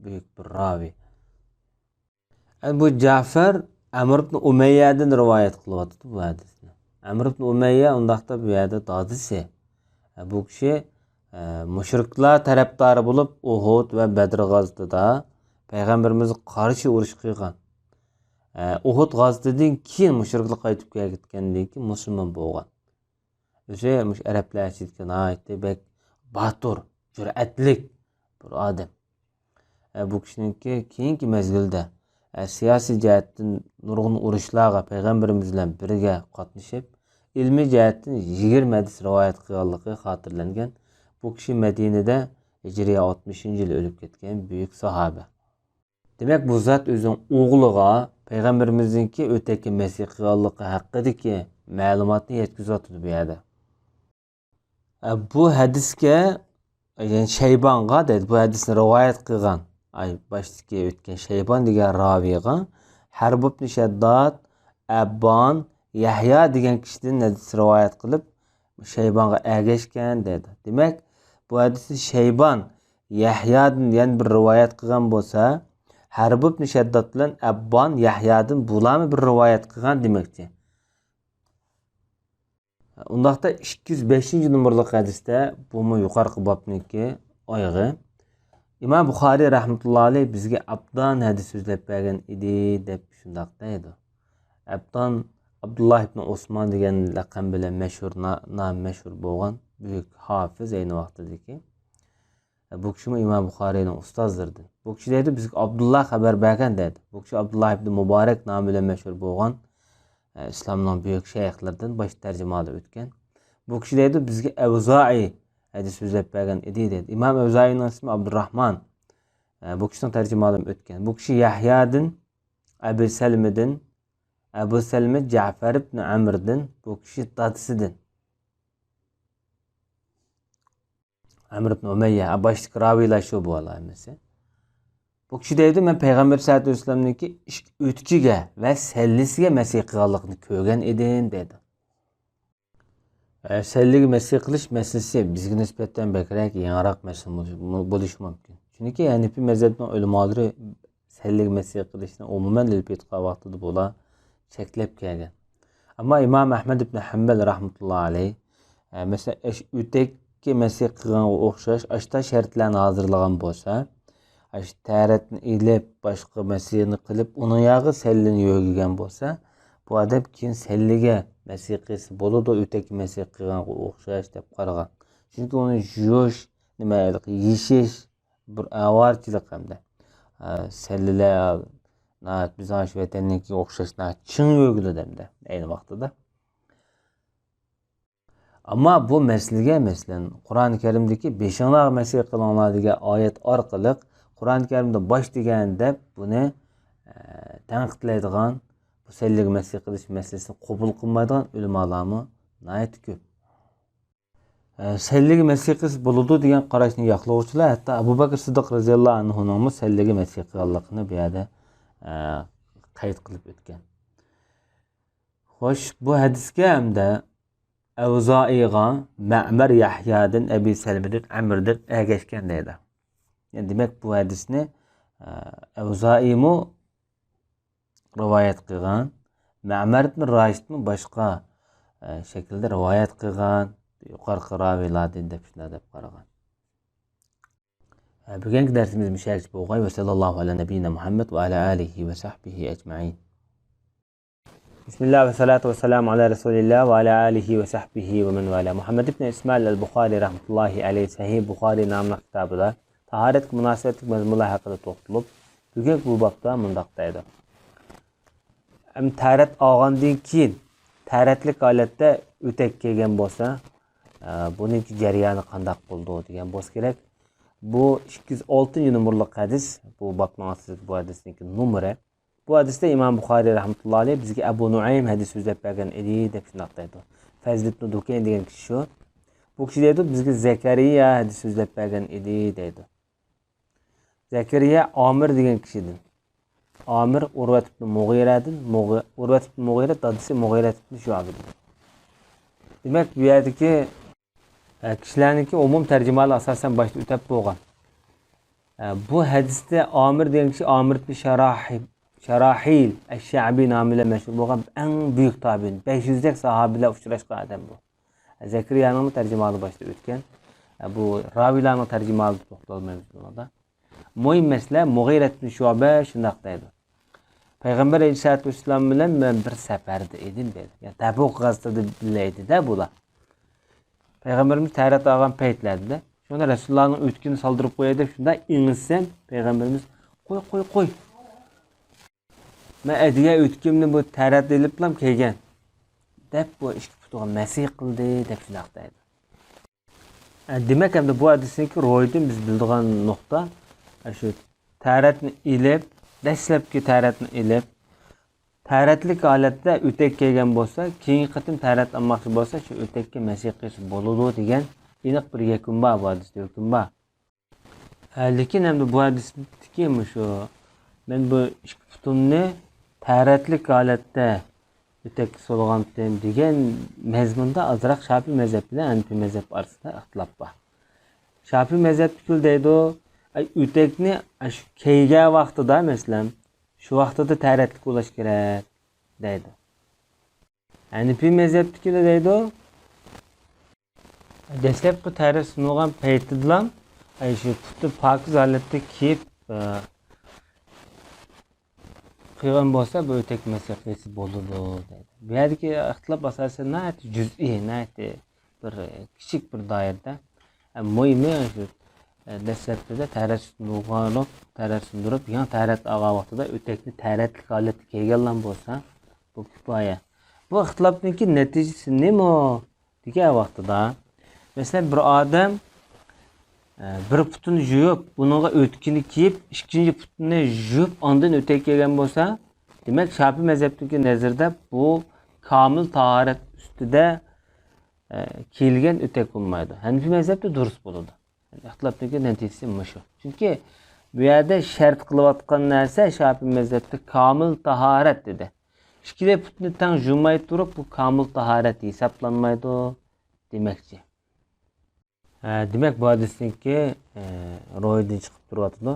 بۈيۈك بىر راۋى. ئە، بۇ جەفەر ئەمر ئىبن ئۇمەييەدىن رىۋايەت قىلىۋاتىدۇ بۇ ھەدىسنى. ئەمر ئىبن ئۇمەييە ئۇنداقتا بۇ يەردە دادىسى. ئە، بۇ كىشى، ئە، مۇشرىكلار تەرەپدارى بولۇپ، ئۇھۇد ۋە بەدر غازىتىدا پەيغەمبىرىمىزگە قارشى ئۇرۇش قىلغان. ئە، ئۇھۇد غازىتىدىن كېيىن مۇشرىكلار قايتىپ كەلگەندىن كېيىن مۇسۇلمان بولغان. ئۆزى مۇشۇ ئەرەبلەر ئىچىدىكى ناھايىتى بەك باتۇر، جۈرئەتلىك بىر ئادەم. ئە، بۇ كىشىنىڭكى كېيىنكى مەزگىلدە، ئە، سىياسىي جەھەتتىن نۇرغۇن ئۇرۇشلارغا پەيغەمبىرىمىز بىلەن بىرگە قاتنىشىپ، ئىلمىي جەھەتتىن يىگىرمە ھەدىس رىۋايەت قىلغانلىقى خاتىرىلەنگەن. بۇ كىشى مەدىنىدە ھىجرىيە ئاتمىشىنچى يىلى ئۆلۈپ كەتكەن بۈيۈك ساھابە. دېمەك، بۇ زات ئۆزىنىڭ ئوغلىغا پەيغەمبىرىمىزنىڭكى ئۆتەككە مەسىھ قىلغانلىقى ھەققىدىكى مەلۇماتنى يەتكۈزۈۋاتىدۇ بۇ يەردە. ئە، بۇ ھەدىسكە، يەنى شەيبانغا دەيدۇ، بۇ ھەدىسنى رىۋايەت قىلغان، ئاي، باشتىكى ئۆتكەن شەيبان دېگەن راۋىغا ھەرب ئىبن شەدداد، ئەببان، يەھيا دېگەن كىشىدىن ھەدىس رىۋايەت قىلىپ، شەيبانغا ئەگەشكەن دەيدۇ. دېمەك، بۇ ھەدىسنى شەيبان يەھيادىن يەنە بىر رىۋايەت قىلغان بولسا، ھەرب ئىبن شەدداد بىلەن ئەببان يەھيادىن بۇلارمۇ بىر رىۋايەت قىلغان دېمەكچى. ئۇنداقتا ئىككى يۈز بەشىنچى نومۇرلۇق ھەدىستە، بۇمۇ يۇقىرىقى بابنىڭكى ئايىغى، ئىمام بۇخارىي رەھمەتۇللا ئەلەيھ بىزگە ئابدان ھەدىس سۆزلەپ بەرگەن ئىدى، دەپ شۇنداق دەيدۇ. ئابدان ئابدۇللا ئىبن ئوسمان دېگەن لەقەم بىلەن مەشھۇر، نا-، نامى مەشھۇر بولغان بۈيۈك ھافىز ئەينى ۋاقتىدىكى. بۇ كىشىمۇ ئىمام بۇخارىينىڭ ئۇستازلىرىدىن. بۇ كىشى دەيدۇ، بىزگە ئابدۇللا خەۋەر بەرگەن دەيدۇ. بۇ كىشى ئابدۇللا ئىبن مۇبارەك نامى بىلەن مەشھۇر بولغان، ئە، ئىسلامنىڭ بۈيۈك شەيخلىرىدىن، باش تەرجىمىھالى ئۆتكەن. بۇ كىشى دەيدۇ، بىزگە ئەۋزائى ھەدىس سۆزلەپ بەرگەن ئىدى دەيدۇ. ئىمام ئەۋزائىينىڭ ئىسمى ئابدۇراھمان. ئە، بۇ كىشىنىڭ تەرجىمىھالىمۇ ئۆتكەن. بۇ كىشى يەھيادىن، ئەبۇ سەلمىدىن، ئەبۇ سەلمە جەفەر ئىبن ئەمردىن، بۇ كىشى دادىسىدىن. ئەمر ئىبن ئۇمەييە، باشتىكى راۋىيلار شۇ بۇلار ھەممىسى. بۇ كىشى دەيدۇ، مەن پەيغەمبەر سەللەللاھۇ ئەلەيھى ۋەسەللەمنىڭكى ئىش-، ئۆتۈكىگە ۋە سەللىسىگە مەسىھ قىلغانلىقىنى كۆرگەن ئىدىم، دەيدۇ. ئە، سەللىگە مەسىھ قىلىش مەسىلىسى بىزگە نىسبەتەن بەكرەك يېڭىراق مەسىلە بولۇشى مۇمكىن. چۈنكى ھەنىفىي مەزھەپنىڭ ئۆلىمالىرى سەللىگە مەسىھ قىلىشنى ئومۇمەن ئېلىپ ئېيتقان ۋاقتىدا بۇلار چەكلەپ كەلگەن. ئەمما ئىمام ئەھمەد ئىبن ھەمبەل رەھمەتۇللا ئەلەيھ، ئە، مەسىلەن، ئەش-، ئۆتەككە مەسىھ قىلغانغا ئوخشاش ئاشتا شەرتلەرنى ھازىرلىغان بولسا، ئاشتا تەرەتنى ئېلىپ، باشقا مەسىھنى قىلىپ، ئۇنىڭ ياغى سەللىنى يۆگىگەن بولسا، بۇ ئادەم كېيىن سەللىگە مەسىھ قىلسا بولىدۇ، ئۆتەككە مەسىھ قىلغانغا ئوخشاش دەپ قارىغان. چۈنكى ئۇنى يۇيۇش، نېمە، يېشىش، بىر ئاۋارىچىلىك ھەمدە، ئە، سەللىلەر ناھايىتى بىزنىڭ شۇ ۋەتەننىڭكىگە ئوخشاش ناھايىتى چىڭ يۆگىلىدۇ ھەمدە ئەينى ۋاقتىدا. ئەمما بۇ مەسىلىگە، مەسىلەن، قۇرئان كەرىمدىكى «بېشىڭلارغا مەسىھ قىلىڭلار» دېگەن ئايەت ئارقىلىق قۇرئان كەرىمدە باش دېگەن دەپ بۇنى، ئە، تەنقىدلەيدىغان، بۇ سەللىگە مەسىھ قىلىش مەسىلىسىنى قوبۇل قىلمايدىغان ئۆلىمالارمۇ ناھايىتى كۆپ. ئە، سەللىگە مەسىھ قىلسا بولىدۇ دېگەن قاراشنى ياقلىغۇچىلار ھەتتا ئەبۇ بەكرى سىددىق رەزىياللاھۇ ئەنھۇنىڭمۇ سەللىگە مەسىھ قىلغانلىقىنى بۇ يەردە، ئە، قەيت قىلىپ ئۆتكەن. خوش، بۇ ھەدىسكە ھەمدە ئەۋزائىيغا مەمەر يەھيادىن، ئەبى سەلمىدىن، ئەمىردىن ئەگەشكەن دەيدۇ. يەنى دېمەك، بۇ ھەدىسنى، ئە، ئەۋزائىيمۇ رىۋايەت قىلغان، مەمەر ئىبن راشىدمۇ باشقا، ئە، شەكىلدە رىۋايەت قىلغان، يۇقىرىقى راۋىيلاردىن دەپ شۇنداق دەپ قارىغان. ئە، بۈگۈنكى دەرسىمىز مۇشۇ يەرگىچە بولغاي. ۋەسەللاللاھۇ ئەلا نەبىييىنا مۇھەممەد ۋە ئەلا ئالىھى ۋە سەھبىھى ئەجمەئىن. بىسمىللا ۋەسسالاتۇ ۋەسسالامۇ ئەلا رەسۇلىللا ۋە ئەلا ئالىھى ۋە سەھبىھى ۋە مەن ۋالا. مۇھەممەد ئىبن ئىسمائىل ئەل بۇخارى رەھمەتۇللاھى ئەلەيھى سەھىھ بۇخارى ناملىق كىتابىدا تاھارەتكە مۇناسىۋەتلىك مەزمۇنلار ھەققىدە توختىلىپ، بۈگۈنكى بۇ بابتا مۇنداق دەيدۇ. ئەمدى تەھارەت ئالغاندىن كېيىن، تەھارەتلىك ھالەتتە ئۆتەك كىيگەن بولسا، ئە، بۇنىڭكى جەريانى قانداق بولىدۇ دېگەن بولسا كېرەك. بۇ ئىككى يۈز ئالتىنچى نومۇرلۇق ھەدىس، بۇ بابنىڭ ئاستىدىكى بۇ ھەدىسنىڭكى نومۇرى. بۇ ھەدىستە ئىمام بۇخارىي رەھمەتۇللا ئەلەيھ بىزگە ئەبۇ نۇئەيم ھەدىس سۆزلەپ بەرگەن ئىدى دەپ شۇنداق دەيدۇ. فەزل ئىبن دۇكەين دېگەن كىشى شۇ. بۇ كىشى دەيدۇ، بىزگە زەكەرىيا ھەدىس سۆزلەپ بەرگەن ئىدى دەيدۇ. زەكەرىيا ئامىر دېگەن كىشىدىن. ئامىر ئۇرۋەت ئىبن مۇغىرەدىن، مۇغ-، ئۇرۋەت ئىبن مۇغىرە دادىسى مۇغىرەت ئىبن شۇئەبىدىن. دېمەك، بۇ يەردىكى، ئە، كىشىلەرنىڭكى ئومۇم تەرجىمىھالى ئاساسەن باشتا ئۆتەپ بولغان. ئە، بۇ ھەدىستە ئامىر دېگەن كىشى ئامىر ئىبن شاراھىب-، شاراھىل ئەششەئبى نامى بىلەن مەشھۇر بولغان ئەڭ بۈيۈك تابىئىن، بەش يۈزدەك ساھابە بىلەن ئۇچراشقان ئادەم بۇ. زەكەرىيانىڭمۇ تەرجىمىھالى باشتا ئۆتكەن. بۇ راۋىيلارنىڭ تەرجىمىھالىدا توختالمايمىز بۇنىڭدا. مۇھىم مەسىلە، مۇغىرەت بىن شۇئبە شۇنداق دەيدۇ. پەيغەمبەر ئەلەيھىسسالاتۇ ۋەسسالام بىلەن مەن بىر سەپەردە ئىدىم دەيدۇ. يەنى تەبۇك غازىتىدە بىللە ئىدى-دە بۇلار. پەيغەمبىرىمىز تەھارەت ئالغان پەيتلەردە. شۇندا رەسۇلۇللانىڭ ئۆتۈكىنى سالدۇرۇپ قوياي دەپ شۇنداق ئېڭىشسەم، پەيغەمبىرىمىز، «قوي، قوي، قوي. مەن ئەتىگەن ئۆتۈكۈمنى بۇ تەھارەت ئېلىپلام كىيگەن» دەپ، بۇ ئىككى پۇتىغا مەسىھ قىلدى دەپ شۇنداق دەيدۇ. ئە، دېمەك، ئەمدى بۇ ھەدىستىكى روھىدىن بىز بىلىدىغان نۇقتا، ئە، شۇ تەھارەتنى ئېلىپ، دەسلەپكى تەھارەتنى ئېلىپ، تەھارەتلىك ھالەتتە ئۆتەك كەلگەن بولسا، كېيىنكى قېتىم تەھارەت ئالماقچى بولسا، شۇ ئۆتەككە مەسح قىلسا بولىدۇ دېگەن ئېنىق بىر يەكۈن بار، بۇ ھەدىستە ھۆكۈم بار. ھە، لېكىن ئەمدى بۇ ھەدىستىكى مۇشۇ، مەن بۇ ئىككى پۇتۇمنى تەھارەتلىك ھالەتتە ئۆتەككە سولىغانتىم دېگەن مەزمۇندا ئازراق شاپىئىي مەزھەپ بىلەن ھەنىپىي مەزھەپ ئارىسىدا ئىختىلاپ بار. شاپىئىي مەزھەپتىكىلەر دەيدۇ، ئەي، ئۆتەكنى ئاشۇ كىيگەن ۋاقتىدا، مەسىلەن، شۇ ۋاقتىدا تەھارەتلىك بولۇش كېرەك دەيدۇ. ھەنىپىي مەزھەپتىكىلەر دەيدۇ، دەسلەپكى تەھارەت سۇنۇلغان پەيتىدىلا، ئەي، شۇ پۇتى پاكىز ھالەتتە كىيىپ، ئە، قىلغان بولسا، بۇ ئۆتەك مەسح قىلسا بولىدۇ دەيدۇ. بۇ يەردىكى ئىختىلاپ ئاساسەن ناھايىتى جۈزئىي، ناھايىتى بىر كىچىك بىر دائىرىدە. ئە، مۇھىمى شۇ، ئە، دەسلەپتىدە تەھارەت سۇندۇرۇپ، تەھارەت سۇندۇرۇپ، يېڭى تەھارەت ئالغان ۋاقتىدا ئۆتەكنى تەھارەتلىك ھالەتتە كىيگەنلا بولسا، بۇ كۇپايە. بۇ ئىختىلاپنىڭكى نەتىجىسى نېمە؟ دېگەن ۋاقتىدا، مەسىلەن، بىر ئادەم، ئە، بىر پۇتىنى يۇيۇپ، ئۇنىڭغا ئۆتۈكىنى كىيىپ، ئىككىنچى پۇتىنى يۇيۇپ، ئاندىن ئۆتەك كىيگەن بولسا، دېمەك، شاپىئىي مەزھەپتىكى نەزەردە بۇ كامىل تاھارەت ئۈستىدە، ئە، كىيىلگەن ئۆتەك بولمايدۇ. ھەنىپىي مەزھەپتە دۇرۇس بولىدۇ. ئىختىلاپنىڭكى نەتىجىسى مۇشۇ. چۈنكى بۇ يەردە شەرت قىلىۋاتقان نەرسە شاپىئىي مەزھەپتە كامىل تاھارەت دېدى. ئىككىلى پۇتنى تەڭ يۇماي تۇرۇپ، بۇ كامىل تاھارەت ھېسابلانمايدۇ دېمەكچى. ھە، دېمەك، بۇ ھەدىستىكى، ئە، روھىدىن چىقىپ تۇرۇۋاتىدۇ.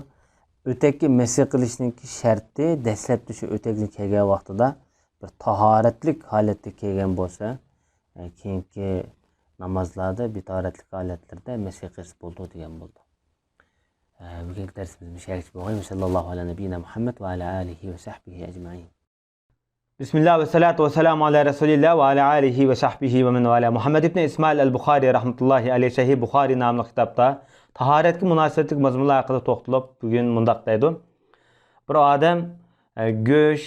ئۆتەككە مەسح قىلىشنىڭكى شەرتى دەسلەپتە شۇ ئۆتەكنى كىيگەن ۋاقتىدا بىر تاھارەتلىك ھالەتتە كىيگەن بولسا، ئە، كېيىنكى نامازلاردا بىتاھارەتلىك ھالەتلىرىدە مەسح قىلسا بولىدۇ دېگەن بولدى. ئە، بۈگۈنكى دەرسىمىز مۇشۇ يەرگىچە بولغاي. ۋە سەللەللاھۇ ئەلا نەبىييىنا مۇھەممەد ۋە ئەلا ئالىھى ۋە سەھبىھى ئەجمەئىن. بىسمىللا ۋە سالاتۇ ۋە سالامۇ ئەلا رەسۇلىللا ۋە ئەلا ئالىھى ۋە سەھبىھى ۋە مەن ۋالا. مۇھەممەد ئىبنى ئىسمائىل ئەل بۇخارى رەھمەتۇللاھى ئەلەيھ سەھىھ بۇخارى ناملىق كىتابتا تاھارەتكە مۇناسىۋەتلىك مەزمۇنلار ھەققىدە توختىلىپ، بۈگۈن مۇنداق دەيدۇ. بىر ئادەم، ئە، گۆش،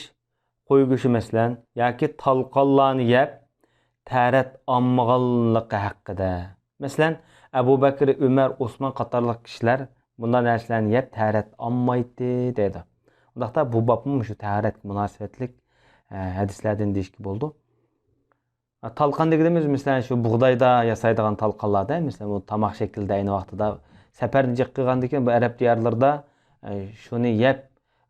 قوي گۆشى مەسىلەن، ياكى تالقانلارنى يەپ، تەھارەت ئالمىغانلىقى ھەققىدە. مەسىلەن، ئەبۇ بەكرى، ئۆمەر، ئوسمان قاتارلىق كىشىلەر بۇنداق نەرسىلەرنى يەپ تەھارەت ئالمايتتى دەيدۇ. ئۇنداقتا بۇ بابمۇ مۇشۇ تەھارەتكە مۇناسىۋەتلىك، ئە، ھەدىسلەردىن دېيىشكە بولىدۇ. تالقان دېگىنىمىز، مەسىلەن، شۇ بۇغدايدا ياسايدىغان تالقانلاردا، مەسىلەن، بۇ تاماق شەكلىدە ئەينى ۋاقتىدا سەپەرنى جىق قىلغاندىن كېيىن، بۇ ئەرەب دىيارلىرىدا، ئە، شۇنى يەپ،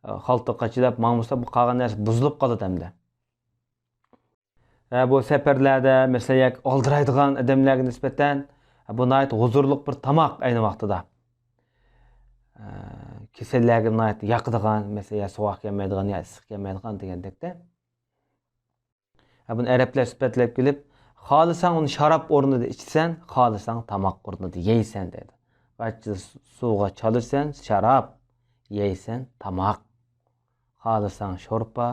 ئە، خالتا قاچىلاپ ماڭمىسا، بۇ قالغان نەرسە بۇزۇلۇپ قالىدۇ ئەمدى. ئە، بۇ سەپەرلەردە، مەسىلەن، ياكى ئالدىرايدىغان ئادەملەرگە نىسبەتەن، ئە، بۇ ناھايىتى ھۇزۇرلۇق بىر تاماق ئەينى ۋاقتىدا. ئە، كېسەللەرگە ناھايىتى ياقىدىغان، مەسىلەن، يا سوغۇق كەلمەيدىغان، يا ئىسسىق كەلمەيدىغان دېگەندەكتە. ھە، بۇنى ئەرەبلەر سۈپەتلەپ كېلىپ، خالىساڭ ئۇنى شاراب ئورنىدا ئىچىسەن، خالىساڭ تاماق ئورنىدا يەيسەن دەيدۇ. غاچچىل سۇغا چالىسەن، شاراب، يەيسەن، تاماق. خالىساڭ شورپا،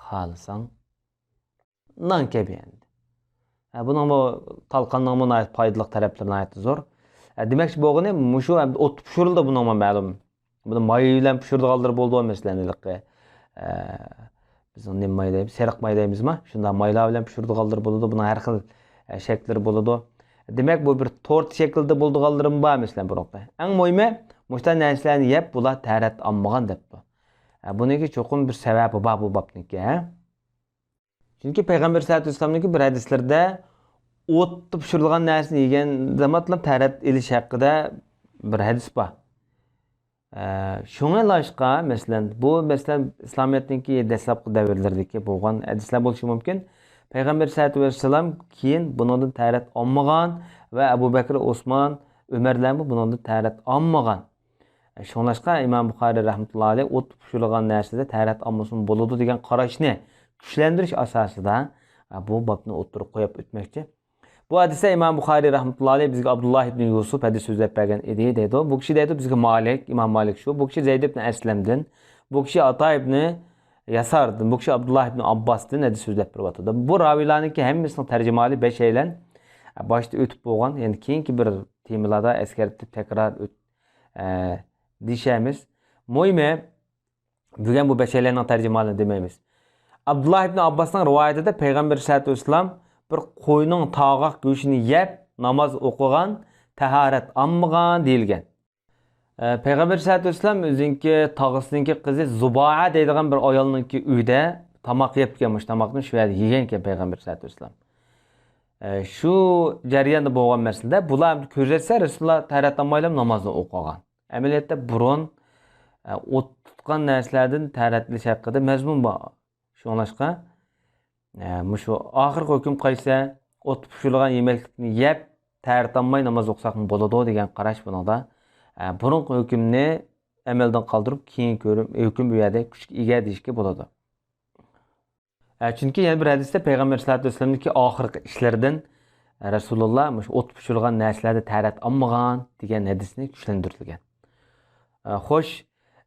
خالىساڭ نان كەبى ئەمدى. ھە، بۇنىڭمۇ، تالقاننىڭمۇ ناھايىتى پايدىلىق تەرەپلىرى ناھايىتى زور. ھە، دېمەكچى بولغىنى، مۇشۇ ئەمدى ئوتتا پىشۇرۇلىدۇ بۇنىڭمۇ مەلۇم. بۇنى ماي بىلەن پىشۇرىدىغانلىرى بولىدۇ، مەسىلەن، ھېلىقى، ئە، بىزنىڭ نېمە ماي دەيمىز؟ سېرىق ماي دەيمىزما؟ شۇنداق مايلار بىلەن پىشۇرىدىغانلىرى بولىدۇ. بۇنىڭ ھەر خىل، ئە، شەكىللىرى بولىدۇ. دېمەك، بۇ بىر تورت شەكلىدە بولىدىغانلىرىمۇ بار، مەسىلەن، بۇرۇنقى. ئەڭ مۇھىمى، مۇشۇنداق نەرسىلەرنى يەپ، بۇلار تەھارەت ئالمىغان دەپتۇ. ئە، بۇنىڭكى چوقۇم بىر سەۋەبى بار بۇ بابنىڭكى، ھە؟ چۈنكى پەيغەمبەر سەللەللاھۇ ئەلەيھى ۋەسەللەمنىڭكى بىر ھەدىسلىرىدە ئوتتا پىشۇرۇلغان نەرسىنى يېگەن زامانلا تەھارەت ئېلىش ھەققىدە بىر ھەدىس بار. ئە، شۇڭلاشقا، مەسىلەن، بۇ، مەسىلەن، ئىسلامىيەتنىڭكى دەسلەپكى دەۋرلىرىدىكى بولغان ھەدىسلەر بولۇشى مۇمكىن. پەيغەمبەر سەللەللاھۇ ئەلەيھى ۋەسەللەم كېيىن بۇنىڭدىن تەھارەت ئالمىغان ۋە ئەبۇ بەكرى، ئوسمان، ئۆمەرلەرمۇ بۇنىڭدىن تەھارەت ئالمىغان. شۇڭلاشقا ئىمام بۇخارىي رەھمەتۇللاھى ئەلەيھ ئوتتا پىشۇرۇلغان نەرسىدە تەھارەت ئالمىسىمۇ بولىدۇ دېگەن قاراشنى كۈچلەندۈرۈش ئاساسىدا، بۇ بابنى ئوتتۇرىغا قويۇپ ئۆتمەكچى. بۇ ھەدىستە ئىمام بۇخارىي رەھمەتۇللاھى ئەلەيھ بىزگە ئابدۇللاھ ئىبنى يۈسۈپ ھەدىس سۆزلەپ بەرگەن ئىدى دەيدۇ. بۇ كىشى دەيدۇ، بىزگە مالىك، ئىمام مالىك شۇ. بۇ كىشى زەيد ئىبنى ئەسلەمدىن، بۇ كىشى ئاتا ئىبنى ياساردىن، بۇ كىشى ئابدۇللاھ ئىبنى ئابباستىن ھەدىس سۆزلەپ بېرىۋاتىدۇ. بۇ راۋىيلارنىڭكى ھەممىسىنىڭ تەرجىمىھالى بەشەيلەن باشتا ئۆتۈپ بولغان، يەنى كېيىنكى بىر تېمىلاردا ئەسكەرتىپ تەكرار ئۆت-، ئە، دېيىشەرمىز. مۇھىمى، بۈگۈن بۇ بەشەيلەننىڭ تەرجىمىھالىنى دېمەيمىز. ئابدۇللاھ ئىبنى ئابباسنىڭ رىۋايىتىدە پەيغەمبەر سەللەللاھۇ ئەلەيھى ۋەسەللەم بىر قوينىڭ تاغاق گۆشىنى يەپ ناماز ئوقۇغان، تاھارەت ئالمىغان دېيىلگەن. ئە، پەيغەمبەر سەللەللاھۇ ئەلەيھى ۋەسەللەم ئۆزىنىڭكى تاغىسىنىڭكى قىزى زۇبائە دەيدىغان بىر ئايالنىڭكى ئۆيىدە تاماق يەپتىكەن، مۇشۇ تاماقنى شۇ يەردە يېگەنكەن پەيغەمبەر سەللەللاھۇ ئەلەيھى ۋەسەللەم. ئە، شۇ جەرياندا بولغان مەسىلىدە بۇلار كۆرسەتسە رەسۇلۇللا تەھارەت ئالمايلا نامازنى ئوقۇغان. ئەمەلىيەتتە بۇرۇن، ئە، ئوت تۇتقان نەرسىلەردىن تەھارەت ئېلىش ھەققىدە مەزمۇن بار. شۇڭلاشقا، ئە، مۇشۇ ئاخىرقى ھۆكۈم قايسى؟ ئوت پىشۇرۇلغان يېمەكلىكنى يەپ، تەھارەت ئالماي ناماز ئوقۇساقمۇ بولىدۇ دېگەن قاراش بۇنىڭدا. ئە، بۇرۇنقى ھۆكۈمنى ئەمەلدىن قالدۇرۇپ، كېيىنكى ھۆكۈم بۇ يەردە كۈچكە ئىگە دېيىشكە بولىدۇ. ئە، چۈنكى يەنە بىر ھەدىستە پەيغەمبەر سەللەللاھۇ ئەلەيھى ۋەسەللەمنىڭكى ئاخىرقى ئىشلىرىدىن، ئە، رەسۇلۇللا مۇشۇ ئوت پىشۇرغان نەرسىلەردە تەھارەت ئالمىغان دېگەن ھەدىسنى كۈچلەندۈرۈلگەن. ئە، خوش،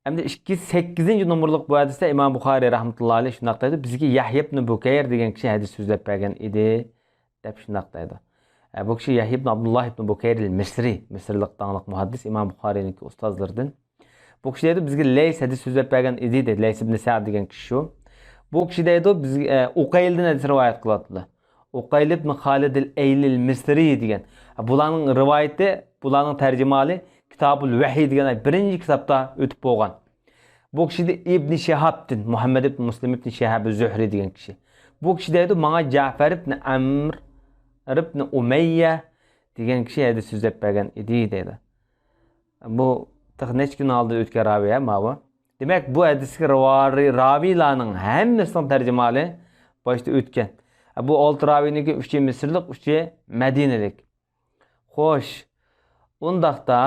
ئەمدى ئىككى يۈز سەككىزىنچى نومۇرلۇق بۇ ھەدىستە ئىمام بۇخارىي رەھمەتۇللا ئەلەيھ شۇنداق دەيدۇ، بىزگە يەھيا ئىبن بۇكەير دېگەن كىشى ھەدىس سۆزلەپ بەرگەن ئىدى، دەپ شۇنداق دەيدۇ. ئە، بۇ كىشى يەھيا ئىبن ئابدۇللا ئىبن بۇكەير ئەل مىسرى، مىسىرلىق داڭلىق مۇھەددىس، ئىمام بۇخارىينىڭكى ئۇستازلىرىدىن. بۇ كىشى دەيدۇ، بىزگە لەيس ھەدىس سۆزلەپ بەرگەن ئىدى، دەيدۇ. لەيس ئىبن سەئد دېگەن كىشى شۇ. بۇ كىشى دەيدۇ، بىز، ئە، ئۇقەيلدىن ھەدىس رىۋايەت قىلىۋاتىدۇ. ئۇقەيل ئىبن خالىد ئەل ئەيلىل مىسرى دېگەن. بۇلارنىڭ رىۋايىتى، بۇلارنىڭ تەرجىمىھالى كىتابۇل ۋەھىي دېگەن بىرىنچى كىتابتا ئۆتۈپ بولغان. بۇ كىشى دە ئىبنى شىھابتىن، مۇھەممەد ئىبن مۇسلىم ئىبنى شىھاب زۆھرى دېگەن كىشى. بۇ كىشى دەيدۇ، ماڭا جەفەر ئىبنى ئەمر ئىبنى ئۇمەييە دېگەن كىشى ھەدىس سۆزلەپ بەرگەن ئىدى دەيدۇ. بۇ تېخى نەچچە كۈن ئالدى ئۆتكەن راۋى ھە ماۋۇ. دېمەك، بۇ ھەدىسكە راۋى-، راۋىلارنىڭ ھەممىسىنىڭ تەرجىمىھالى باشتا ئۆتكەن. بۇ ئالتە راۋىنىڭكى ئۈچى مىسىرلىق، ئۈچى مەدىنىلىك. خوش، ئۇنداقتا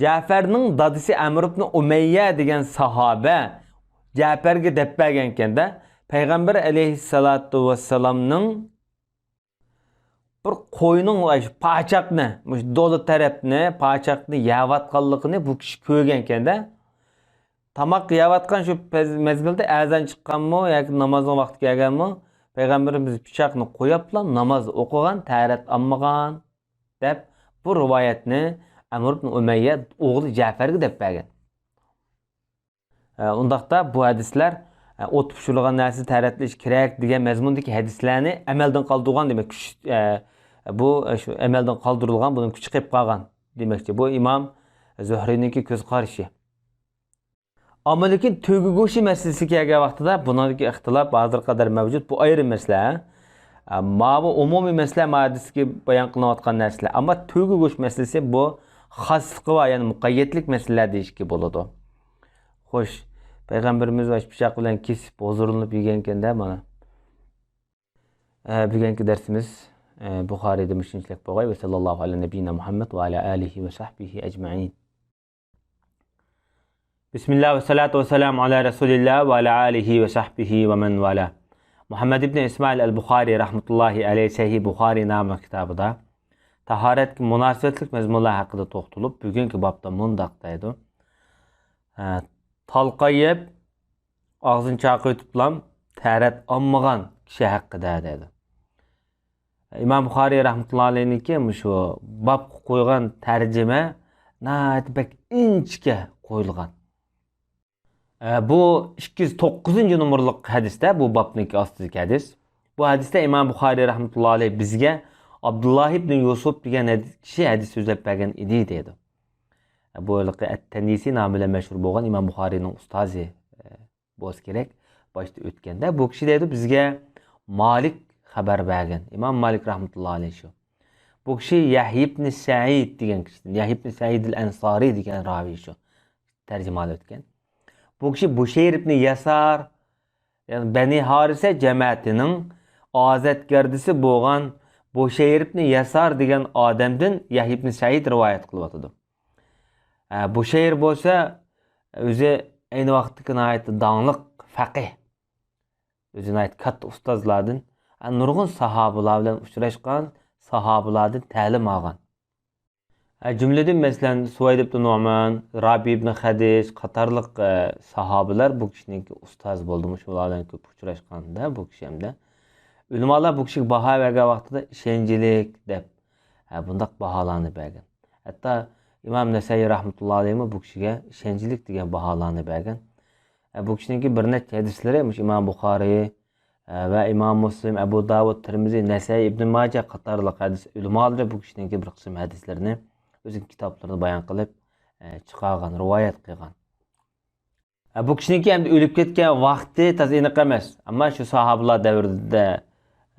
جەفەرنىڭ دادىسى ئەمر ئىبنى ئۇمەييە دېگەن ساھابە جەپەرگە دەپ بەرگەنكەندە، پەيغەمبەر ئەلەيھىسسالاتۇ ۋەسسالامنىڭ بىر قوينىڭ، ئاي، شۇ پاچاقنى، مۇشۇ دولا تەرەپنى، پاچاقنى يەۋاتقانلىقىنى بۇ كىشى كۆرگەنكەندە، تاماق يەۋاتقان شۇ پەز-، مەزگىلدە ئەزان چىققانمۇ ياكى نامازنىڭ ۋاقتى كەلگەنمۇ، پەيغەمبىرىمىز پىچاقنى قويۇپلا ناماز ئوقۇغان، تەھارەت ئالمىغان، دەپ بۇ رىۋايەتنى ئەمر ئىبن ئۇمەييە ئوغلى جەفەرگە دەپ بەرگەن. ئە، ئۇنداقتا بۇ ھەدىسلەر، ئە، ئوت پىشۇرۇلغان نەرسە تەھارەتلىنىش كېرەك دېگەن مەزمۇندىكى ھەدىسلەرنى ئەمەلدىن قالدۇرغان دېمەك، كۈچ، ئە، بۇ، ئە، شۇ ئەمەلدىن قالدۇرۇلغان، بۇنىڭ كۈچى قېلىپ قالغان دېمەكچى. بۇ ئىمام زۆھرىينىڭكى كۆز قارىشى. ئەمما لېكىن تۆگە گۆشى مەسىلىسىگە كەلگەن ۋاقتىدا بۇنىڭدىكى ئىختىلاپ ھازىرغا قەدەر مەۋجۇت، بۇ ئايرىم مەسىلە. ئە، ماۋۇ ئومۇمىي مەسىلە، ماۋۇ ھەدىسكە بايان قىلىنىۋاتقان نەرسىلەر. ئەمما تۆگە گۆش مەسىلىسى بۇ خاسلىقى بار، يەنى مۇقەييەتلىك مەسىلىلەر دېيىشكە بولىدۇ. خوش، پەيغەمبىرىمىز مۇشۇ پىچاق بىلەن كېسىپ، ھۇزۇرلىنىپ يېگەنكەندە مانا. ئە، بۈگۈنكى دەرسىمىز، ئە، بۇخارىيدا مۇشۇنچىلىك بولغاي. ۋە سەللەللاھۇ ئەلە نەبىييىنا مۇھەممەد ۋە ئەلە ئالىھى ۋە سەھبىھى ئەجمەئىن. بىسمىللا ۋە سالاتۇ ۋە سالامۇ ئەلا رەسۇلىللا ۋە ئەلە ئالىھى ۋە سەھبىھى ۋە مەن ۋالا. مۇھەممەد ئىبنى ئىسمائىل ئەل بۇخارىي رەھمەتۇللاھى ئەلەيھ سەھىھ بۇخارىي ناملىق كىتابىدا تاھارەتكە مۇناسىۋەتلىك مەزمۇنلار ھەققىدە توختىلىپ، بۈگۈنكى بابتا مۇنداق دەيدۇ. ھە، تالقان يەپ، ئاغزىنى چاقىۋېتىپلام تەھارەت ئالمىغان كىشى ھەققىدە دەيدۇ. ئىمام بۇخارىي رەھمەتۇللا ئەلەيھنىڭكى مۇشۇ بابقا قويغان تەرجىمە ناھايىتى بەك ئىنچىكە قويۇلغان. ئە، بۇ ئىككى يۈز توققۇزىنچى نومۇرلۇق ھەدىستە، بۇ بابنىڭكى ئاستىدىكى ھەدىس. بۇ ھەدىستە ئىمام بۇخارىي رەھمەتۇللا ئەلەيھ بىزگە ئابدۇللا ئىبنى يۈسۈپ دېگەن ھەدىس، كىشى ھەدىس سۆزلەپ بەرگەن ئىدى دەيدۇ. بۇ ھېلىقى ئەت-تەنىسى نامى بىلەن مەشھۇر بولغان ئىمام بۇخارىينىڭ ئۇستازى، ئە، بولسا كېرەك، باشتا ئۆتكەندە، بۇ كىشى دەيدۇ، بىزگە مالىك خەۋەر بەرگەن. ئىمام مالىك رەھمەتۇللا ئەلەيھ شۇ. بۇ كىشى يەھيا ئىبنى سەئىد دېگەن كىشىدىن، يەھيا ئىبنى سەئىد ئەل ئەنسارى دېگەن راۋى شۇ. تەرجىمىھالى ئۆتكەن. بۇ كىشى بۇشەير ئىبنى يەسار، يەنى بەنى ھارىسە جەمەتىنىڭ ئازادگەردىسى بولغان بۇشەير ئىبنى يەسار دېگەن ئادەمدىن يەھيا ئىبنى سەئىد رىۋايەت قىلىۋاتىدۇ. ئە، بۇشەير بولسا ئۆزى ئەينى ۋاقىتتىكى ناھايىتى داڭلىق فەقىھ. ئۆزى ناھايىتى كاتتا ئۇستازلاردىن، ئە، نۇرغۇن ساھابىلار بىلەن ئۇچراشقان، ساھابىلاردىن تەلىم ئالغان. ئە، جۈملىدىن، مەسىلەن، سۇۋەيد ئىبن نۇئمان، رابىي ئىبن خەدىج قاتارلىق، ئە، ساھابىلار بۇ كىشىنىڭكى ئۇستازى بولدى. مۇشۇلار بىلەن كۆپ ئۇچراشقاندا بۇ كىشى ھەمدە ئۆلىمالار بۇ كىشىگە باھا بەرگەن ۋاقتىدا ئىشەنچلىك دەپ، ئە، بۇنداق باھالارنى بەرگەن. ھەتتا ئىمام نەسەئىي رەھمەتۇللا ئەلەيھمۇ بۇ كىشىگە ئىشەنچلىك دېگەن باھالارنى بەرگەن. ئە، بۇ كىشىنىڭكى بىر نەچچە ھەدىسلىرى مۇشۇ ئىمام بۇخارىي، ئە، ۋە ئىمام مۇسلىم، ئەبۇ داۋۇد، تىرمىزى، نەسەئى، ئىبنى ماجە قاتارلىق ھەدىس ئۆلىمالىرى بۇ كىشىنىڭكى بىر قىسىم ھەدىسلىرىنى ئۆزىنىڭ كىتابلىرىدا بايان قىلىپ، ئە، چىقارغان، رىۋايەت قىلغان. ئە، بۇ كىشىنىڭكى ئەمدى ئۆلۈپ كەتكەن ۋاقتى تازا ئېنىق ئەمەس. ئەمما شۇ ساھابىلار دەۋرىدە،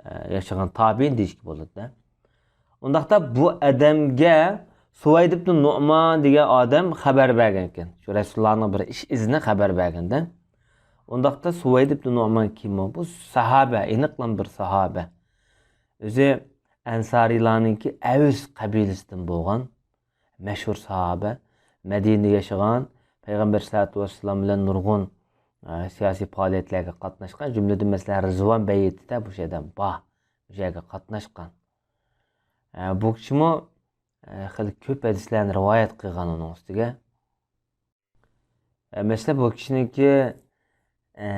ئە، ياشىغان تابىئىن دېيىشكە بولىدۇ. ئۇنداقتا بۇ ئادەمگە سۇۋەيد ئىبن نۇئمان دېگەن ئادەم خەۋەر بەرگەن ئىكەن. شۇ رەسۇلۇللانىڭ بىر ئىش ئىزىنى خەۋەر بەرگەندە. ئۇنداقتا سۇۋەيد ئىبن نۇئمان كىم ئۇ؟ بۇ ساھابە، ئېنىقلا بىر ساھابە. ئۆزى ئەنسارىيلارنىڭكى ئەۋس قەبىلىسىدىن بولغان مەشھۇر ساھابە، مەدىنىدە ياشىغان، پەيغەمبەر سەللەللاھۇ ئەلەيھى ۋەسەللەم بىلەن نۇرغۇن، ئە، سىياسىي پائالىيەتلەرگە قاتناشقان، جۈملىدىن مەسىلەن رىزۋان بەيئىتىدە بۇ شەيدە بار، بۇ يەرگە قاتناشقان. ئە، بۇ كىشىمۇ، ئە، خېلى كۆپ ھەدىسلەرنى رىۋايەت قىلغان ئۇنىڭ ئۈستىگە. ئە، مەسىلەن، بۇ كىشىنىڭكى، ئە،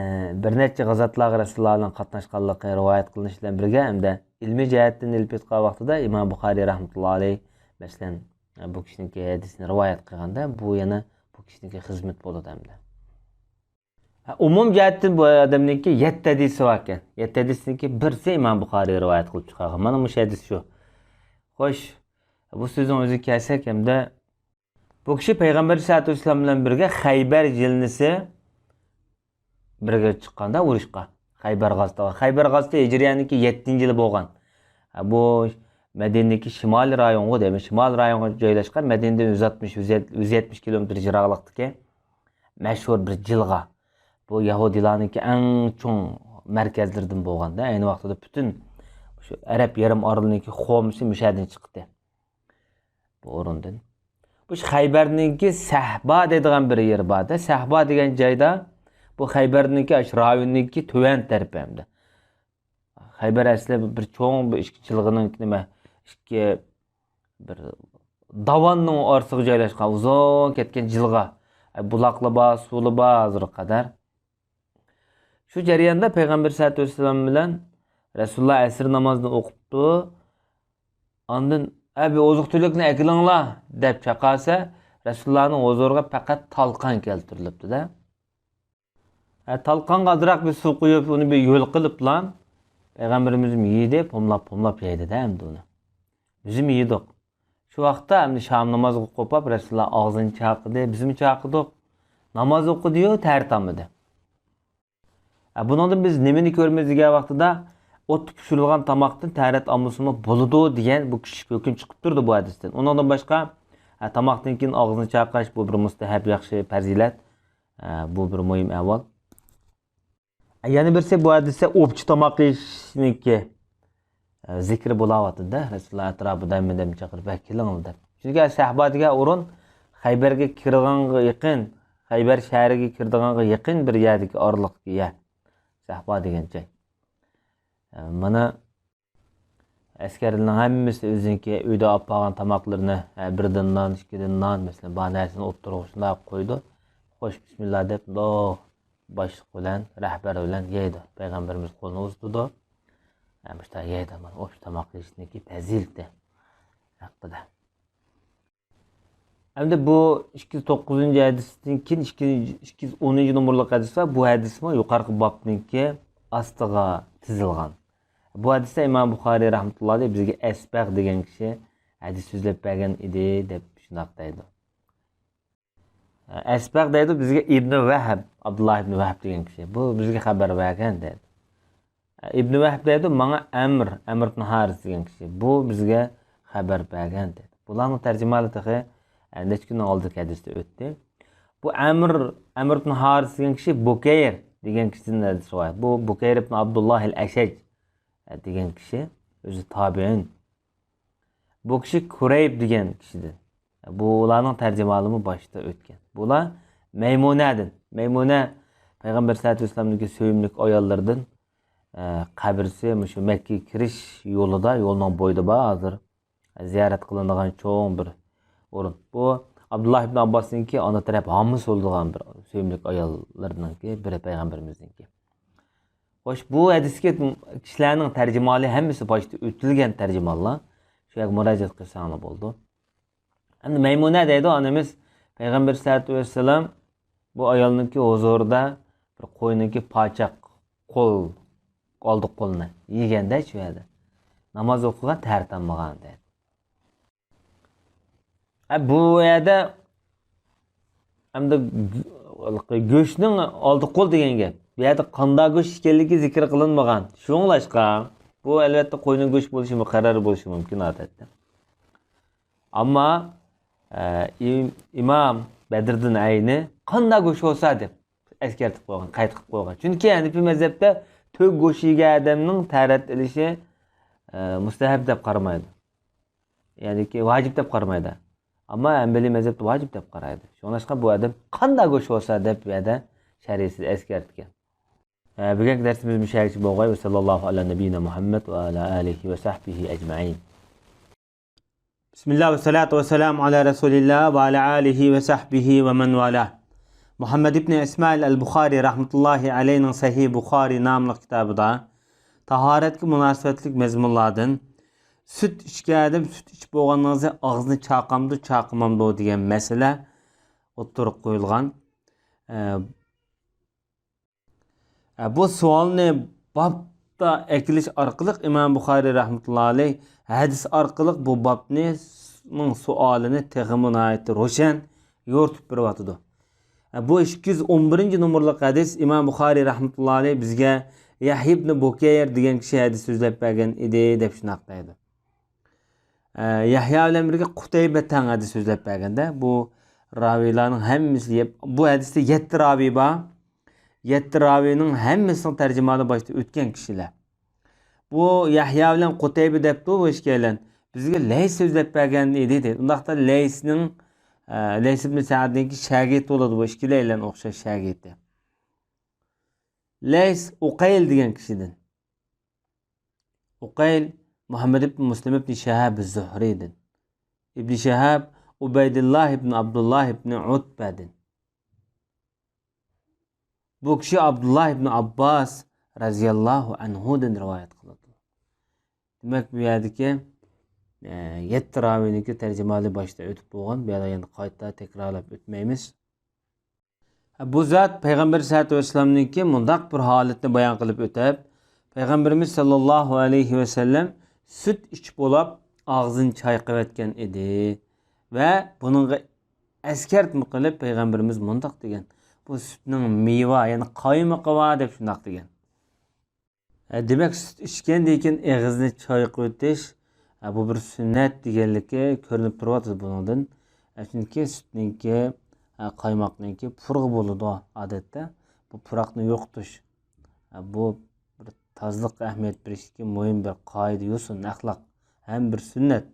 بىر نەچچە غازاتلارغا رەسۇلۇللا بىلەن قاتناشقانلىقى رىۋايەت قىلىنىش بىلەن بىرگە، ھەمدە ئىلمىي جەھەتتىن ئېلىپ ئېيتقان ۋاقتىدا ئىمام بۇخارىي رەھمەتۇللا ئەلەيھ، مەسىلەن، ئە، بۇ كىشىنىڭكى ھەدىسىنى رىۋايەت قىلغاندا، بۇ يەنە بۇ كىشىنىڭكى خىزمىتى بولىدۇ ھەمدە. ئومۇم جەھەتتىن بۇ ئادەمنىڭكى يەتتە ھەدىسى باركەن. يەتتە ھەدىسنىڭكى بىرسى ئىمام بۇخارىي رىۋايەت قىلىپ چىقارغان. مانا مۇشۇ ھەدىس شۇ. خوش، بۇ سۆزنىڭ ئۆزىگە كەلسەك ھەمدە بۇ كىشى پەيغەمبەر سەللەللاھۇ ئەلەيھى ۋەسەللەم بىلەن بىرگە خەيبەر يىلنىسى بىرگە چىققاندا ئۇرۇشقا. خەيبەر غازىتىغا. خەيبەر غازىتى ھىجرىيەنىڭكى يەتتىنچى يىلى بولغان. ھە، بۇ مەدىنىدىكى شىمالىي رايونغا دەيمەن. شىمالىي رايونغا جايلاشقان، مەدىنىدىن يۈز ئاتمىش، يۈز يەتمىش كىلومېتىر يىراقلىقتىكى مەشھۇر بىر جىلغا. بۇ يەھۇدىيلارنىڭكى ئەڭ چوڭ مەركەزلىرىدىن بولغاندا، ئەينى ۋاقتىدا پۈتۈن شۇ ئەرەب يېرىم ئارىلىنىڭكى خۇمسى مۇشەدىن چىقتى. بۇ ئورۇندىن. بۇ خەيبەرنىڭكى سەھبا دەيدىغان بىر يېرى بار-دە. سەھبا دېگەن جايدا بۇ خەيبەرنىڭكى ئاشۇ رايوننىڭكى تۆۋەن تەرىپى ئەمدى. خەيبەر ئەسلى بىر چوڭ، بىر ئىككى جىلغىنىڭ نېمە، ئىككى بىر داۋاننىڭ ئارىسىغا جايلاشقان ئۇزۇن كەتكەن جىلغا. ئە، بۇلاقلا بار، سۇلا بار ھازىرغا قەدەر. شۇ جەرياندا پەيغەمبەر سەللەللاھۇ ئەلەيھى ۋەسەللەم بىلەن رەسۇلۇللا ئەسىر نامازىنى ئوقۇپتۇ. ئاندىن، «ئە، بىر ئوزۇق-تۈلۈكنى ئەكېلىڭلار» دەپ چاقىرسا، رەسۇلۇللانىڭ ھۇزۇرىغا پەقەت تالقان كەلتۈرۈلۈپتۇ-دە. ھە، تالقانغا ئازراق بىر سۇ قۇيۇپ، ئۇنى بىر ھۆل قىلىپلا، پەيغەمبىرىمىزمۇ يېدى، پوملاپ-پوملاپ يەيدۇ-دە ئەمدى ئۇنى. بىزمۇ يېدۇق. شۇ ۋاقىتتا ئەمدى شام نامازىغا قوپاپ، رەسۇلۇللا ئاغزىنى چاقىدى، بىزمۇ چاقىدۇق. ناماز ئوقۇدى-يۇ، تەرىتى ئالمىدى. ھە، بۇنىڭدىن بىز نېمىنى كۆرىمىز دېگەن ۋاقتىدا، ئوتتا پىشۇرۇلغان تاماقتىن تەرەت ئالمىسىمۇ بولىدۇ دېگەن بۇ كۈچلۈك ھۆكۈم چىقىپ تۇرىدۇ بۇ ھەدىستىن. ئۇنىڭدىن باشقا، ھە، تاماقتىن كېيىن ئاغزىنى چاقاش، بۇ بىر مۇستەھەب، ياخشى پەزىلەت. ھە، بۇ بىر مۇھىم ئەھۋال. يەنە بىرسى، بۇ ھەدىستە ئوپچە تاماق يېيىشنىڭكى، ئە، زىكرى بولاۋاتىدۇ-دە، رەسۇلۇللا ئەتراپىدا ھەممىدىن چاقىرىپ، «ھە، كېلىڭلار» دەپ. چۈنكى سەھبا دېگەن ئورۇن خەيبەرگە كىرىدىغانغا يېقىن، خەيبەر شەھىرىگە كىرىدىغانغا يېقىن بىر يەردىكى ئارىلىقتىكى يەر. سەھبا دېگەن جاي. ئە، مانا ئەسكەرلەرنىڭ ھەممىسى ئۆزىنىڭكى ئۆيدە ئاپ بارغان تاماقلىرىنى، ھە، بىردىن نان، ئىككىدىن نان، مەسىلەن، بار نەرسىنى ئوتتۇرىغا شۇنداق قويىدۇ. خوش، بىسمىللا دەپ، مۇنداق باشلىق بىلەن، رەھبەر بىلەن يەيدۇ. پەيغەمبىرىمىز قولىنى ئۇزىتىدۇ. ھە، مۇشۇنداق يەيدۇ. مانا ئوپچە تاماق يېيىشنىڭكى پەزىلىتى ھەققىدە. ئەمدى بۇ ئىككى يۈز توققۇزىنچى ھەدىستىن كېيىن ئىككى، ئىككى يۈز ئونىنچى نومۇرلۇق ھەدىس بار. بۇ ھەدىسمۇ يۇقىرىقى بابنىڭكى ئاستىغا تىزىلغان. بۇ ھەدىستە ئىمام بۇخارىي رەھمەتۇللا ئەلەيھ بىزگە ئەسبەغ دېگەن كىشى ھەدىس سۆزلەپ بەرگەن ئىدى دەپ شۇنداق دەيدۇ. ئەسبەغ دەيدۇ بىزگە ئىبنى ۋەھب، ئابدۇللا ئىبنى ۋەھب دېگەن كىشى. بۇ بىزگە خەۋەر بەرگەن دەيدۇ. ئىبنى ۋەھب دەيدۇ، ماڭا ئەمر، ئەمر ئىبن ھارىس دېگەن كىشى، بۇ بىزگە خەۋەر بەرگەن دەيدۇ. بۇلارنىڭ تەرجىمىھالى تېخى، ئە، نەچچە كۈننىڭ ئالدىدىكى ھەدىستە ئۆتتى. بۇ ئەمر، ئەمر ئىبن ھارىس دېگەن كىشى بۇكەير دېگەن كىشىدىن ھەدىس رىۋايەت. بۇ بۇكەير ئىبن ئابدۇللاھىل ئەشەج، ئە، دېگەن كىشى، ئۆزى تابىئىن. بۇ كىشى كۇرەيب دېگەن كىشىدىن. بۇلارنىڭ تەرجىمىھالىمۇ باشتا ئۆتكەن. بۇلار مەيمۇنەدىن. مەيمۇنە پەيغەمبەر سەللەللاھۇ ئەلەيھى ۋەسەللەمنىڭكى سۆيۈملۈك ئاياللىرىدىن، ئە، قەبرىسى مۇشۇ مەككىگە كىرىش يولىدا، يولنىڭ بويىدا بار ھازىر. زىيارەت قىلىنىدىغان چوڭ بىر ئورۇن. بۇ ئابدۇللا ئىبن ئابباسنىڭكى ئانا تەرەپ ھامىسى بولىدىغان بىر سۆيۈملۈك ئاياللىرىنىڭكى بىرى پەيغەمبىرىمىزنىڭكى. خوش، بۇ ھەدىسكە كىشىلەرنىڭ تەرجىمىھالى ھەممىسى باشتا ئۆتۈلگەن تەرجىمىھاللار. شۇ يەرگە مۇراجىئەت قىلساڭلار بولىدۇ. ئەمدى مەيمۇنە دەيدۇ ئانىمىز، پەيغەمبەر سەللەللاھۇ ئەلەيھى ۋەسەللەم بۇ ئايالنىڭكى ھۇزۇرىدا بىر قوينىڭكى پاچاق قول، ئالدى قولىنى يېگەندە شۇ يەردە ناماز ئوقۇغان، تەرەت ئالمىغان دەيدۇ. ھە، بۇ يەردە ئەمدى گۆ-، گۆشنىڭ ئالدى قول دېگەن گەپ. بۇ يەردە قانداق گۆش ئىكەنلىكى زىكىر قىلىنمىغان. شۇڭلاشقا، بۇ ئەلۋەتتە قوينىڭ گۆشى بولۇشى مۇقەررەر بولۇشى مۇمكىن ئادەتتە. ئەمما، ئە، ئىم-، ئىمام بەدرىدىن ئەينى قانداق گۆش بولسا دەپ ئەسكەرتىپ قويغان، قەيت قىلىپ قويغان. چۈنكى ھەنىپىي مەزھەپتە تۆگە گۆشى يېگەن ئادەمنىڭ تەرەت ئېلىشى، ئە، مۇستەھەب دەپ قارىمايدۇ. يەنىكى ۋاجىپ دەپ قارىمايدۇ. ئەمما ھەنبەلىي مەزھەپتە ۋاجىپ دەپ قارايدۇ. شۇڭلاشقا بۇ ئادەم قانداق گۆش بولسا دەپ بۇ يەردە شەرىئەتسىز ئەسكەرتكەن. ئە، بۈگۈنكى دەرسىمىز مۇشۇ يەرگىچە بولغاي. ۋە ساللاللاھۇ ئەلا نەبىينا مۇھەممەد ۋە ئەلا ئالىھى ۋە سەھبىھى ئەجمەئىن. بىسمىللا ۋە سالاتۇ ۋە سالامۇ ئالا رەسۇلىللا ۋە ئالا ئالىھى ۋە سەھبىھى ۋە مەن ۋالا. مۇھەممەد ئىبنى ئىسمائىل ئەل بۇخارى رەھمەتۇللاھى ئەلەيھنىڭ سەھىھ بۇخارى ناملىق كىتابىدا تاھارەتكە مۇناسىۋەتلىك مەزمۇنلاردىن، سۈت ئىچكەن ئادەم سۈت ئىچىپ بولغاندىن كېيىن ئاغزىنى چايقامدۇ، چايقىمامدۇ دېگەن مەسىلە ئوتتۇرىغا قويۇلغان. ئە، ئە، بۇ سوئالنى بابتا ئەكېلىش ئارقىلىق ئىمام بۇخارىي رەھمەتۇللا ئەلەيھ ھەدىس ئارقىلىق بۇ بابنى، نىڭ سوئالىنى تېخىمۇ ناھايىتى روشەن يورۇتۇپ بېرىۋاتىدۇ. ئە، بۇ ئىككى يۈز ئون بىرىنچى نومۇرلۇق ھەدىس ئىمام بۇخارىي رەھمەتۇللا ئەلەيھ بىزگە يەھيا ئىبنى بۇكەير دېگەن كىشى ھەدىس سۆزلەپ بەرگەن ئىدى دەپ شۇنداق دەيدۇ. ئە، يەھيا بىلەن بىرگە قۇتەيبە تەڭ ھەدىس سۆزلەپ بەرگەندە، بۇ راۋىيلارنىڭ ھەممىسى، بۇ ھەدىستە يەتتە راۋىي بار. يەتتە راۋىينىڭ ھەممىسىنىڭ تەرجىمىھالى باشتا ئۆتكەن كىشىلەر. بۇ يەھيا بىلەن قۇتەيبە دەپتۇ بۇ ئىككىيلەن. بىزگە لەيس سۆزلەپ بەرگەن ئىدى دەيدۇ. ئۇنداقتا لەيسنىڭ، ئە، لەيس ئىبن سەئدنىڭكى شاگىرتى بولىدۇ، بۇ ئىككىلەيلەن ئوخشاش شاگىرتى. لەيس ئۇقەيل دېگەن كىشىدىن. ئۇقەيل مۇھەممەد ئىبن مۇسلىم ئىبن شىھاب زۇھرىدىن. ئىبن شىھاب ئۇبەيدۇللا ئىبن ئابدۇللا ئىبن ئۇتبەدىن. بۇ كىشى ئابدۇللا ئىبن ئابباس رەزىياللاھۇ ئەنھۇدىن رىۋايەت قىلىدۇ. دېمەك، بۇ يەردىكى، ئە، يەتتە راۋىينىڭكى تەرجىمىھالى باشتا ئۆتۈپ بولغان، بۇ يەردە يەنە قايتا تەكرارلاپ ئۆتمەيمىز. بۇ زات پەيغەمبەر سەللەللاھۇ ئەلەيھى ۋەسەللەمنىڭكى مۇنداق بىر ھالىتىنى بايان قىلىپ ئۆتۈپ، پەيغەمبىرىمىز سەللەللاھۇ ئەلەيھى ۋەسەللەم سۈت ئىچىپ بولاپ ئاغزىنى چايقىۋەتكەن ئىدى ۋە بۇنىڭغا ئەسكەرتمە قىلىپ پەيغەمبىرىمىز مۇنداق دېگەن، بۇ سۈتنىڭ مېيى بار، يەنى قايمىقى بار دەپ شۇنداق دېگەن. ھە، دېمەك، سۈت ئىچكەندىن كېيىن ئېغىزنى چايقىۋېتىش، ھە، بۇ بىر سۈننەت دېگەنلىكى كۆرۈنۈپ تۇرۇۋاتىدۇ بۇنىڭدىن. ھە، چۈنكى سۈتنىڭكى، ھە، قايماقنىڭكى پۇرىقى بولىدۇ ئادەتتە. بۇ پۇراقنى يوقىتىش، ھە، بۇ بىر تازىلىققا ئەھمىيەت بېرىشتىكى مۇھىم بىر قائىدە، يوسۇن، ئەخلاق ھەم بىر سۈننەت.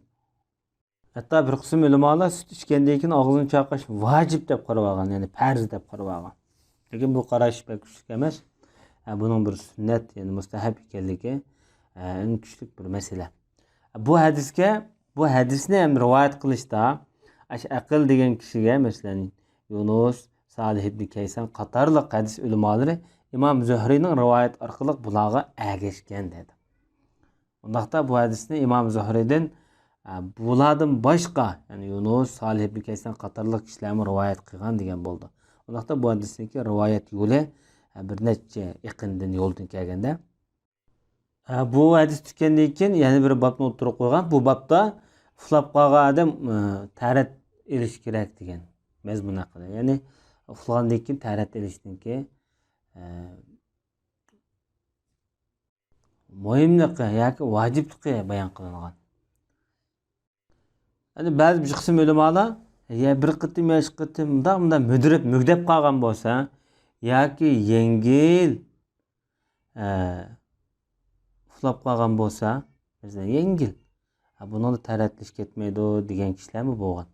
ھەتتا بىر قىسىم ئۆلىمالار سۈت ئىچكەندىن كېيىن ئاغزىنى چايقاش ۋاجىپ دەپ قارىۋالغان، يەنى پەرز دەپ قارىۋالغان. لېكىن بۇ قاراش بەك كۈچلۈك ئەمەس. ھە، بۇنىڭ بىر سۈننەت، يەنى مۇستەھەب ئىكەنلىكى، ھە، ئەڭ كۈچلۈك بىر مەسىلە. بۇ ھەدىسكە، بۇ ھەدىسنى ھەم رىۋايەت قىلىشتا، ئەش ئەقىل دېگەن كىشىگە، مەسىلەن، يۇنۇس، سالىھ ئىبن كەيسان قاتارلىق ھەدىس ئۆلىمالىرى ئىمام زۆھرىنىڭ رىۋايەت ئارقىلىق بۇلارغا ئەگەشكەن دېدى. ئۇنداقتا بۇ ھەدىسنى ئىمام زۆھرىدىن، ئە، بۇلاردىن باشقا، يەنى يۇنۇس، سالىھ ئىبن كەيسان قاتارلىق كىشىلەرمۇ رىۋايەت قىلغان دېگەن بولىدۇ. ئۇنداقتا بۇ ھەدىسنىڭكى رىۋايەت يولى، ئە، بىر نەچچە ئېقىندىن، يولدىن كەلگەندە. ئە، بۇ ھەدىس تۈگىگەندىن كېيىن يەنە بىر بابنى ئوتتۇرىغا قويغان. بۇ بابتا ئۇخلاپ قالغان ئادەم، ئە، تەرەت ئېلىش كېرەك دېگەن مەزمۇن ھەققىدە. يەنى ئۇخلىغاندىن كېيىن تەرەت ئېلىشنىڭكى، ئە، مۇھىملىقى ياكى ۋاجىپلىقى بايان قىلىنغان. يەنى بەزى بىر قىسىم ئۆلىمالار، يا بىر قېتىم يا ئىككى قېتىم مۇنداق، مۇنداق مۈدۈرۈپ، مۈگدەپ قالغان بولسا ياكى يەڭگىل، ئە، ئۇخلاپ قالغان بولسا، مەسىلەن، يەڭگىل، ئە، بۇنىڭدا تەرەتلىش كەتمەيدۇ دېگەن كىشىلەرمۇ بولغان.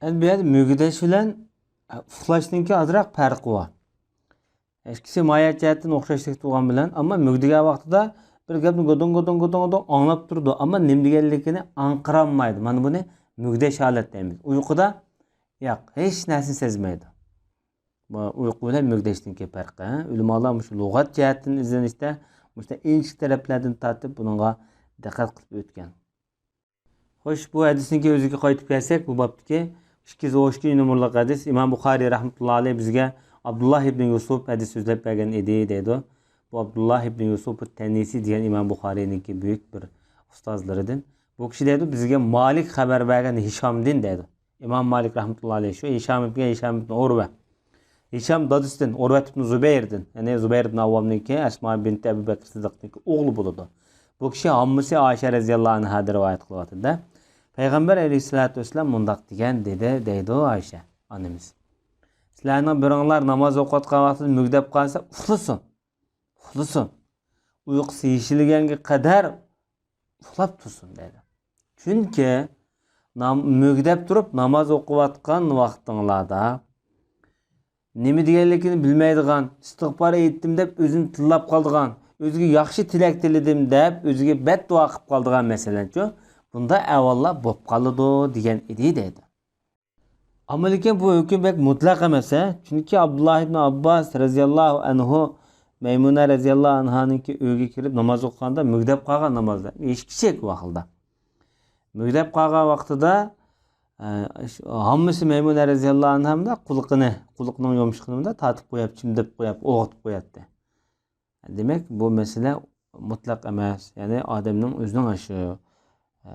ئەمدى بۇ يەردە مۈگدەش بىلەن ئۇخلاشنىڭكى ئازراق پەرقى بار. ئىككىسى ماھىيەت جەھەتتىن ئوخشاشلىق تۇغان بىلەن، ئەمما مۈگدىگەن ۋاقتىدا بىر گەپنى گۇدۇڭ، گۇدۇڭ، گۇدۇڭ، گۇدۇڭ ئاڭلاپ تۇرىدۇ، ئەمما نېمە دېگەنلىكىنى ئاڭقىرالمايدۇ. مانا بۇنى مۈگدەش ھالەت دەيمىز. ئۇيقۇدا ياق، ھېچ نەرسىنى سەزمەيدۇ. بۇ ئۇيقۇ بىلەن مۈگدەشنىڭكى پەرقى، ھە؟ ئۆلىمالار مۇشۇ لۇغەت جەھەتتىن ئىزدىنىشتە مۇشۇ ئىنچىكە تەرەپلەردىن تارتىپ بۇنىڭغا دىققەت قىلىپ ئۆتكەن. خوش، بۇ ھەدىسنىڭكى ئۆزىگە قايتىپ كەلسەك، بۇ بابتىكى ئىككى يۈز ئون ئىككىنچى نومۇرلۇق ھەدىس، ئىمام بۇخارىي رەھمەتۇللا ئەلەيھ بىزگە ئابدۇللا ئىبن يۈسۈپ ھەدىس سۆزلەپ بەرگەن ئىدى دەيدۇ. بۇ ئابدۇللا ئىبنى يۈسۈف تەنىسى دېگەن ئىمام بۇخارىينىڭكى بۈيۈك بىر ئۇستازلىرىدىن. بۇ كىشى دەيدۇ، بىزگە مالىك خەۋەر بەرگەن ھىشامدىن دەيدۇ. ئىمام مالىك رەھمەتۇللا ئەلەيھ، شۇ ھىشام ئىبن، ھىشام ئىبن ئۇرۋە. ھىشام دادىسىدىن، ئۇرۋەت ئىبن زۇبەيردىن، يەنى زۇبەير ئىبن ئاۋۋامنىڭكى، ئەسما بىنت ئەبۇ بەكر سىددىقنىڭكى ئوغلى بولىدۇ. بۇ كىشى ھاممىسى ئائىشە رەزىياللاھۇ ئەنھادىن رىۋايەت قىلىۋاتىدۇ. پەيغەمبەر ئەلەيھىسسالاتۇ ۋەسسالام مۇنداق دېگەن دېدى، دەيدۇ ئائىشە ئانىمىز. سىلەرنىڭ بىرىڭلار ناماز ئوقۇۋاتقان ۋاقتىدا مۈگدەپ قالسا، ئۇخلىسۇن. ئۇخلىسۇن. ئۇيقۇسى يېشىلگەنگە قەدەر ئۇخلاپ تۇرسۇن دەيدۇ. چۈنكى نام-، مۈگدەپ تۇرۇپ ناماز ئوقۇۋاتقان ۋاقتىڭلاردا نېمە دېگەنلىكىنى بىلمەيدىغان، ئىستىغپار ئېيتتىم دەپ ئۆزىنى تىللاپ قالىدىغان، ئۆزىگە ياخشى تىلەك تىلىدىم دەپ ئۆزىگە بەددۇئا قىلىپ قالىدىغان، مەسىلەنچۇ، بۇنداق ئەھۋاللار بولۇپ قالىدۇ دېگەن ئىدى دەيدۇ. ئەمما لېكىن بۇ ھۆكۈم بەك مۇتلەق ئەمەس، ھە؟ چۈنكى ئابدۇللا ئىبن ئابباس رەزىياللاھۇ ئەنھۇ، مەيمۇنە رەزىياللاھۇ ئەنھانىڭكى ئۆيىگە كىرىپ ناماز ئوقۇغاندا مۈگدەپ قالغان نامازدا، ئىككى كىشى ئۇ ۋاقىتتا. مۈگدەپ قالغان ۋاقتىدا، ئە، ھاممىسى مەيمۇنە رەزىياللاھۇ ئەنھا مۇنداق قۇلىقىنى، قۇلىقىنىڭ يۇمشىقىنى مۇنداق تارتىپ قويۇپ، چىمدىپ قويۇپ، ئوغۇتۇپ قوياتتى. دېمەك، بۇ مەسىلە مۇتلەق ئەمەس. يەنى ئادەمنىڭ ئۆزىنىڭ ئاشۇ، ئە،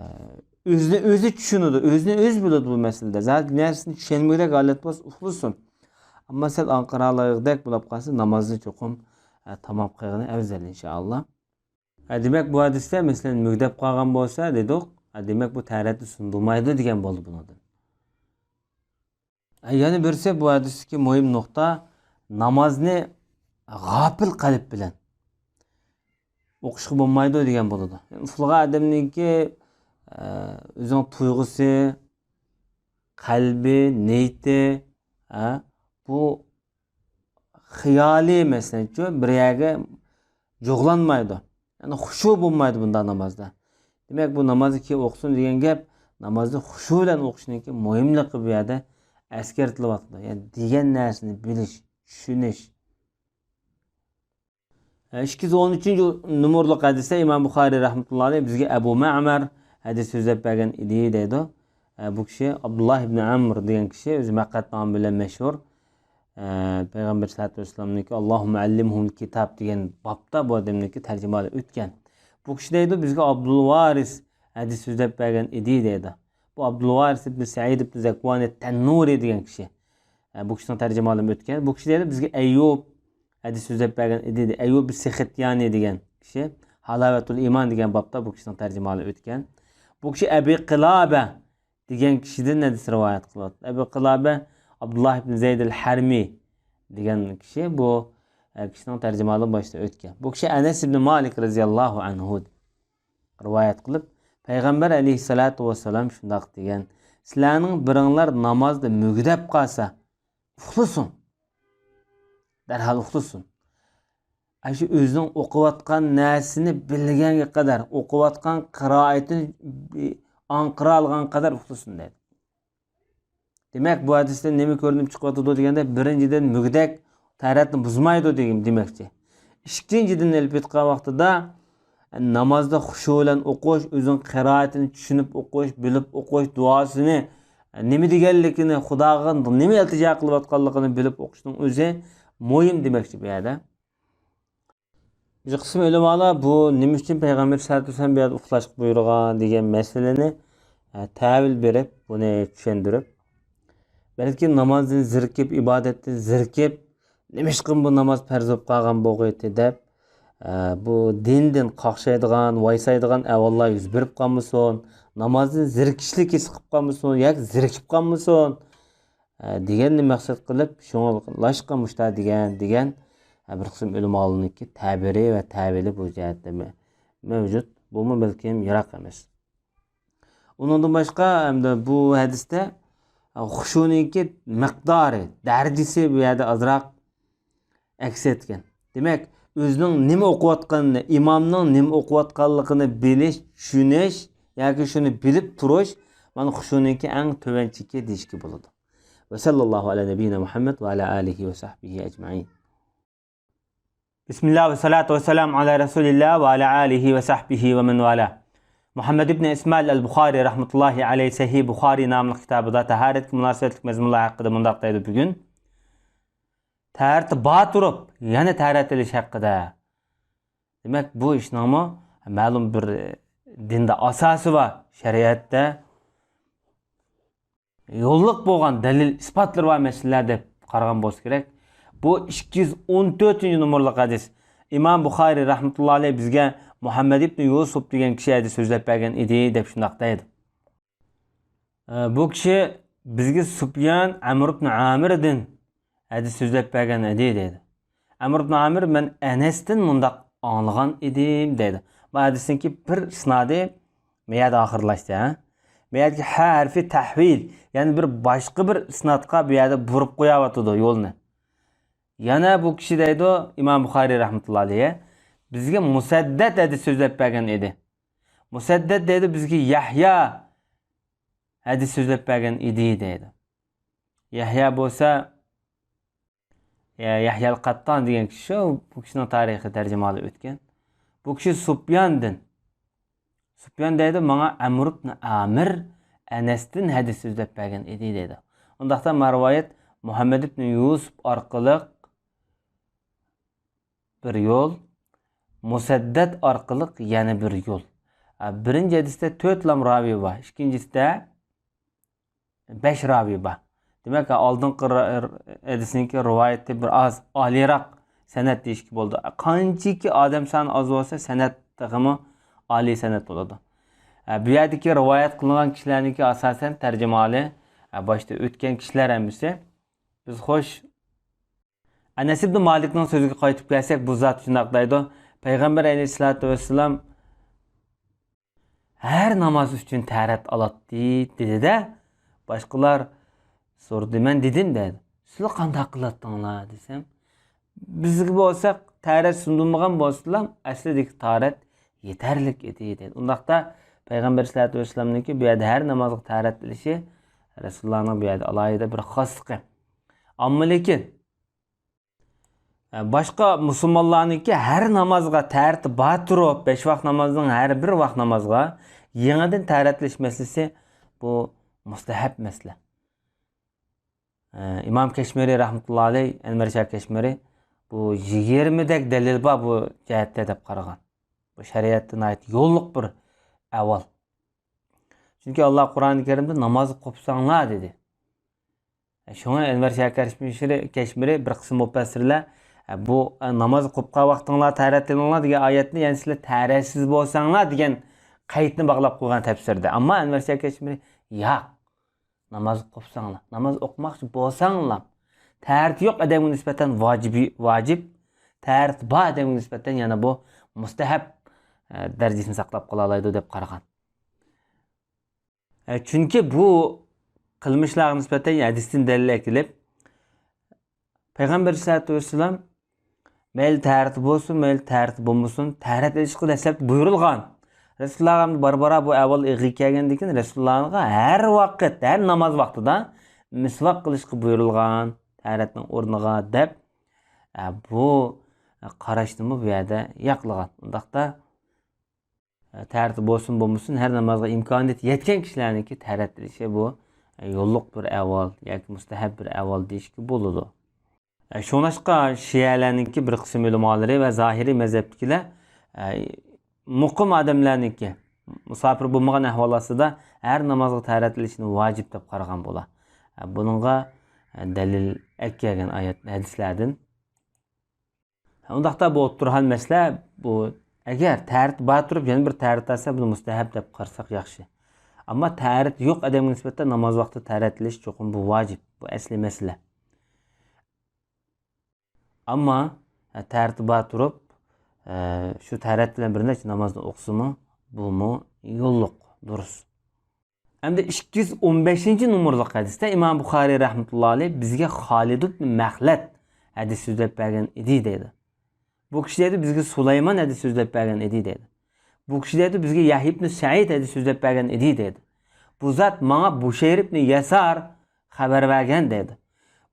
ئۆزىنى ئۆزى چۈشىنىدۇ، ئۆزىنى ئۆزى بىلىدۇ بۇ مەسىلىدە. زادى نەرسىنى چۈشەنمىگۈدەك ھالەت بولسا ئۇخلىسۇن. ئەمما سەل ئاڭقىرالايدەك بولۇپ قالسا نامازنى چوقۇم، ئە، تامام قىلغىنى ئەۋزەل، ئىنشائاللا. ھە، دېمەك، بۇ ھەدىستە، مەسىلەن، مۈگدەپ قالغان بولسا، دېدۇق، ھە، دېمەك، بۇ تەھارەتنى سۇندۇرمايدۇ دېگەن بولدى بۇنىڭدىن. ھە، يەنە بىرسى، بۇ ھەدىستىكى مۇھىم نۇقتا، نامازنى غاپىل قەلب بىلەن ئوقۇشقا بولمايدۇ دېگەن بولىدۇ. يەنى ئۇخلىغان ئادەمنىڭكى، ئە، ئۆزىنىڭ تۇيغۇسى، قەلبى، نىيىتى، ھە، بۇ خىيالىي، مەسىلەنچۇ، بىر يەرگە جۇغلانمايدۇ. يەنى خۇشۇ بولمايدۇ بۇنداق نامازدا. دېمەك، بۇ نامازنى كېيىن ئوقۇسۇن دېگەن گەپ، نامازنى خۇشۇ بىلەن ئوقۇشنىڭكى مۇھىملىقى بۇ يەردە ئەسكەرتىلىۋاتىدۇ. يەنى دېگەن نەرسىنى بىلىش، چۈشىنىش. ئىككى يۈز ئون ئۈچىنچى نومۇرلۇق ھەدىستە ئىمام بۇخارىي رەھمەتۇللاھى ئەلەيھ بىزگە ئەبۇ مەمەر ھەدىس سۆزلەپ بەرگەن ئىدى دەيدۇ. ئە، بۇ كىشى ئابدۇللا ئىبن ئەمر دېگەن كىشى، ئۆزى مەقئەت نامى بىلەن مەشھۇر. ئە، پەيغەمبەر سەللەللاھۇ ئەلەيھى ۋەسەللەمنىڭكى «ئاللاھۇممە ئەللىمھۇل كىتاب» دېگەن بابتا بۇ ئادەمنىڭكى تەرجىمىھالى ئۆتكەن. بۇ كىشى دەيدۇ، بىزگە ئابدۇلۋارىس ھەدىس سۆزلەپ بەرگەن ئىدى دەيدۇ. بۇ ئابدۇلۋارىس ئىبن سەئىد ئىبن زەكۋانى تەننۇرى دېگەن كىشى. ئە، بۇ كىشىنىڭ تەرجىمىھالىمۇ ئۆتكەن. بۇ كىشى دەيدۇ، بىزگە ئەييۇب ھەدىس سۆزلەپ بەرگەن ئىدى. ئەييۇب سىختىيانى دېگەن كىشى. ھالاۋەتۇل ئىمان دېگەن بابتا بۇ كىشىنىڭ تەرجىمىھالى ئۆتكەن. بۇ كىشى ئەبى قىلابە دېگەن كىشىدىن ھەدىس رىۋايەت قىلىۋاتىدۇ. ئەبى قىلابە ئابدۇللا ئىبن زەيد ئەل ھەرمى دېگەن كىشى، بۇ، ئە، كىشىنىڭ تەرجىمىھالى باشتا ئۆتكەن. بۇ كىشى ئەنەس ئىبن مالىك رەزىياللاھۇ ئەنھۇ رىۋايەت قىلىپ، پەيغەمبەر ئەلەيھىسسالاتۇ ۋەسسالام شۇنداق دېگەن، سىلەرنىڭ بىرىڭلار نامازدا مۈگدەپ قالسا، ئۇخلىسۇن. دەرھال ئۇخلىسۇن. ئاشۇ ئۆزىنىڭ ئوقۇۋاتقان نەرسىنى بىلگەنگە قەدەر، ئوقۇۋاتقان قىرائىتىنى ئاڭقىرالىغان قەدەر ئۇخلىسۇن دەيدۇ. دېمەك، بۇ ھەدىستىن نېمە كۆرۈنۈپ چىقىۋاتىدۇ دېگەندە، بىرىنچىدىن، مۈگدەك تەھارەتنى بۇزمايدۇ دېگەن، دېمەكچى. ئىككىنچىدىن، ئېلىپ ئېيتقان ۋاقتىدا، نامازدا خۇشۇ بىلەن ئوقۇش، ئۆزىنىڭ قىرائىتىنى چۈشىنىپ ئوقۇش، بىلىپ ئوقۇش، دۇئاسىنى، نېمە دېگەنلىكىنى، خۇداغا نېمە ئىلتىجا قىلىۋاتقانلىقىنى بىلىپ ئوقۇشنىڭ ئۆزى مۇھىم دېمەكچى بۇ يەردە. بىر قىسىم ئۆلىمالار بۇ نېمە ئۈچۈن پەيغەمبەر سەللەللاھۇ ئەلەيھى ۋەسەللەم بۇ يەردە ئۇخلاشقا بۇيرۇغان دېگەن مەسىلىنى، ئە، تەۋىل بېرىپ، بۇنى چۈشەندۈرۈپ، بەلكىم نامازدىن زېرىكىپ، ئىبادەتتىن زېرىكىپ، نېمىشقىمۇ بۇ ناماز پەرز بولۇپ قالغان بولغىيتى دەپ، ئە، بۇ دىندىن قاقشايدىغان، ۋايسايدىغان ئەھۋاللار يۈز بېرىپ قالمىسۇن، نامازدىن زېرىكىشلىك ھېس قىلىپ قالمىسۇن ياكى زېرىكىپ قالمىسۇن. ئە، دېگەننى مەقسەت قىلىپ، شۇڭلاشقا مۇشتا دېگەن، دېگەن، ئە، بىر قىسىم ئۆلىمالارنىڭكى تەبىرى ۋە تەۋىلى بۇ جەھەتتە مە-، مەۋجۇت. بۇمۇ بەلكىم يىراق ئەمەس. ئۇنىڭدىن باشقا، ئەمدى بۇ ھەدىستە، ئە، خۇشۇنىڭكى مىقدارى، دەرىجىسى بۇ يەردە ئازراق ئەكس ئەتكەن. دېمەك، ئۆزىنىڭ نېمە ئوقۇۋاتقىنىنى، ئىمامنىڭ نېمە ئوقۇۋاتقانلىقىنى بىلىش، چۈشىنىش ياكى شۇنى بىلىپ تۇرۇش، مانا، خۇشۇنىڭكى ئەڭ تۆۋەن چېكى دېيىشكە بولىدۇ. ۋەسەللاللاھۇ ئەلا نەبىييىنا مۇھەممەد ۋە ئەلا ئالىھى ۋە سەھبىھى ئەجمەئىن. بىسمىللا ۋە سالاتۇ ۋە سالامۇ ئالا رەسۇلىللا ۋە ئالا ئالىھى ۋە سەھبىھى ۋە مەن ۋالا. مۇھەممەد ئىبنى ئىسمائىل ئەل بۇخارى رەھمەتۇللاھى ئەلەيھ سەھىھ بۇخارى ناملىق كىتابىدا تاھارەتكە مۇناسىۋەتلىك مەزمۇنلار ھەققىدە مۇنداق دەيدۇ بۈگۈن. تەھارىتى بار تۇرۇپ، يەنە تەھارەت ئېلىش ھەققىدە. دېمەك، بۇ ئىشنىڭمۇ مەلۇم بىر دىندا ئاساسى بار، شەرىئەتتە يوللۇق بولغان دەلىل ئىسپاتلىرى بار مەسىلىلەر دەپ قارىغان بولسا كېرەك. بۇ ئىككى يۈز ئون تۆتىنچى نومۇرلۇق ھەدىس. ئىمام بۇخارىي رەھمەتۇللا ئەلەيھ بىزگە مۇھەممەد ئىبنى يۇسۇپ دېگەن كىشى ھەدىس سۆزلەپ بەرگەن ئىدى دەپ شۇنداق دەيدۇ. ئە، بۇ كىشى بىزگە سۇپيان ئەمر ئىبن ئامىردىن ھەدىس سۆزلەپ بەرگەن ئىدى دەيدۇ. ئەمر ئىبن ئامىر، مەن ئەنەستىن مۇنداق ئاڭلىغان ئىدىم دەيدۇ. بۇ ھەدىسنىڭكى بىر ئىسنادى مەيەدە ئاخىرلاشتى، ھە؟ مەيەدىكى ھە ھەرپى تەھۋىل، يەنى بىر باشقا بىر ئىسنادقا بۇ يەردە بۇرۇپ قوياۋاتىدۇ يولنى. يەنە بۇ كىشى دەيدۇ، ئىمام بۇخارىي رەھمەتۇللا ئەلەيھ، بىزگە مۇسەددەت ھەدىس سۆزلەپ بەرگەن ئىدى. مۇسەددەت دەيدۇ، بىزگە يەھيا ھەدىس سۆزلەپ بەرگەن ئىدى دەيدۇ. يەھيا بولسا، يە-، يەھيا ئەل قەتتان دېگەن كىشى، شۇ بۇ كىشىنىڭ تارىخى تەرجىمىھالى ئۆتكەن. بۇ كىشى سۇپياندىن، سۇپيان دەيدۇ، ماڭا ئەمر ئىبن ئامىر ئەنەستىن ھەدىس سۆزلەپ بەرگەن ئىدى دەيدۇ. ئۇنداقتا مانا رىۋايەت مۇھەممەد ئىبن يۇسۇپ ئارقىلىق بىر يول، مۇسەددەت ئارقىلىق يەنە بىر يول. ئە، بىرىنچى ھەدىستە تۆت لام راۋى بار، ئىككىنچىسىدە بەش راۋى بار. دېمەك، ئالدىنقى را-، ھەدىسنىڭكى رىۋايىتى بىر ئاز ئالىيراق سەنەد دېيىشكە بولىدۇ. قانچىكى ئادەم سانى ئاز بولسا، سەنەد تېخىمۇ ئالىي سەنەد بولىدۇ. ئە، بۇ يەردىكى رىۋايەت قىلىنغان كىشىلەرنىڭكى ئاساسەن تەرجىمىھالى، ئە، باشتا ئۆتكەن كىشىلەر ھەممىسى. بىز خوش، ئەنەس ئىبنى مالىكنىڭ سۆزىگە قايتىپ كەلسەك، بۇ زات شۇنداق دەيدۇ، پەيغەمبەر ئەلەيھىسسالاتۇ ۋەسسالام ھەر ناماز ئۈچۈن تەھارەت ئالاتتى، دېدى-دە. باشقىلار سورىدى، مەن دېدىم، دەيدۇ. سىلەر قانداق قىلاتتىڭلار، دېسەم، بىزگە بولسا تەھارەت سۇنۇلمىغان بولسىلا، ئەسلىدىكى تەھارەت يېتەرلىك ئىدى، دەيدۇ. ئۇنداقتا پەيغەمبەر ئەلەيھىسسالاتۇ ۋەسسالامنىڭكى بۇ يەردە ھەر نامازغا تەھارەت ئېلىشى رەسۇلۇللانىڭ بۇ يەردە ئالاھىدە بىر خاسلىقى. ئەمما لېكىن، ئە، باشقا مۇسۇلمانلارنىڭكى ھەر نامازغا تەھارىتى بار تۇرۇپ، بەش ۋاق نامازنىڭ ھەر بىر ۋاق نامازغا يېڭىدىن تەھارەت ئېلىش مەسىلىسى، بۇ مۇستەھەب مەسىلە. ئە، ئىمام كەشمىرى رەھمەتۇللا ئەلەيھ، ئەنۋەر شاھ كەشمىرى، بۇ يىگىرمىدەك دەلىل بار بۇ جەھەتتە دەپ قارىغان. بۇ شەرىئەتتە ناھايىتى يوللۇق بىر ئەھۋال. چۈنكى ئاللا قۇرئانى كەرىمدە نامازغا قوپساڭلار دېدى. شۇڭا ئەنۋەر شاھ كەشمىرى، كەشمىرى بىر قىسىم مۇپەسسىرلەر، بۇ، ناماز قوپقان ۋاقتىڭلار تەھارەتلىنىڭلار دېگەن ئايەتنى، يەنى سىلەر تەھارەتسىز بولساڭلار دېگەن قەيتنى باغلاپ قويغان تەپسىردە. ئەمما ئەنۋەر شاھ كەشمىرى، ياق، ناماز قوپساڭلار، ناماز ئوقۇماقچى بولساڭلار، تەھارىتى يوق ئادەمگە نىسبەتەن ۋاجىبى، ۋاجىب، تەھارىتى بار ئادەمگە نىسبەتەن يەنە بۇ مۇستەھەب، ئە، دەرىجىسىنى ساقلاپ قالالايدۇ دەپ قارىغان. ئە، چۈنكى بۇ قىلمىشلارغا نىسبەتەن ھەدىستىن دەلىل ئەكېلىپ، پەيغەمبەر ئەلەيھىسسالاتۇ ۋەسسالام مەيلى تەھارىتى بولسۇن، مەيلى تەھارىتى بولمىسۇن، تەھارەت ئېلىشقا دەسلەپتە بۇيرۇلغان. رەسۇلۇللاھقا بارا-بارا بۇ ئەھۋال ئېغىر كەلگەندىن كېيىن، رەسۇلۇللاھقا ھەر ۋاقىت، ھەر ناماز ۋاقتىدا مىسۋاك قىلىشقا بۇيرۇلغان، تەھارەتنىڭ ئورنىغا دەپ، ئە، بۇ قاراشنىمۇ بۇ يەردە ياقلىغان. ئۇنداقتا، تەھارىتى بولسۇن بولمىسۇن، ھەر نامازغا ئىمكانىيەت يەتكەن كىشىلەرنىڭكى تەھارەت ئېلىشى بۇ يوللۇق بىر ئەھۋال ياكى مۇستەھەب بىر ئەھۋال دېيىشكە بولىدۇ. شۇڭلاشقا شىئەلەرنىڭكى بىر قىسىم ئۆلىمالىرى ۋە زاھىرىي مەزھەپتىكىلەر مۇقىم ئادەملەرنىڭكى، مۇساپىر بولمىغان ئەھۋال ئاستىدا ھەر نامازغا تەھارەت ئېلىشنى ۋاجىپ دەپ قارىغان بۇلار. بۇنىڭغا دەلىل ئەكەلگەن ئايەت، ھەدىسلەردىن. ئۇنداقتا بۇ ئوتتۇرىغان مەسىلە، بۇ ئەگەر تەھارىتى بار تۇرۇپ يەنە بىر تەھارەت ئالسا، بۇنى مۇستەھەب دەپ قارىساق ياخشى. ئەمما تەھارىتى يوق ئادەمگە نىسبەتەن ناماز ۋاقتىدا تەھارەت ئېلىش چوقۇم بۇ ۋاجىپ، بۇ ئەسلىي مەسىلە. ئەمما، ھە، تەھارىتى بار تۇرۇپ، ھە، شۇ تەھارەت بىلەن بىر نەچچە نامازنى ئوقۇسىمۇ، بۇمۇ يوللۇق، دۇرۇس. ئەمدى ئىككى يۈز ئون بەشىنچى نومۇرلۇق ھەدىستە ئىمام بۇخارىي رەھمەتۇللا ئەلەيھ بىزگە خالىد ئىبن مەخلەد ھەدىس سۆزلەپ بەرگەن ئىدى دەيدۇ. بۇ كىشى دەيدۇ، بىزگە سۇلايمان ھەدىس سۆزلەپ بەرگەن ئىدى دەيدۇ. بۇ كىشى دەيدۇ، بىزگە يەھيا ئىبن سەئىد ھەدىس سۆزلەپ بەرگەن ئىدى دەيدۇ. بۇ زات ماڭا بۇشەير ئىبن يەسار خەۋەر بەرگەن دەيدۇ.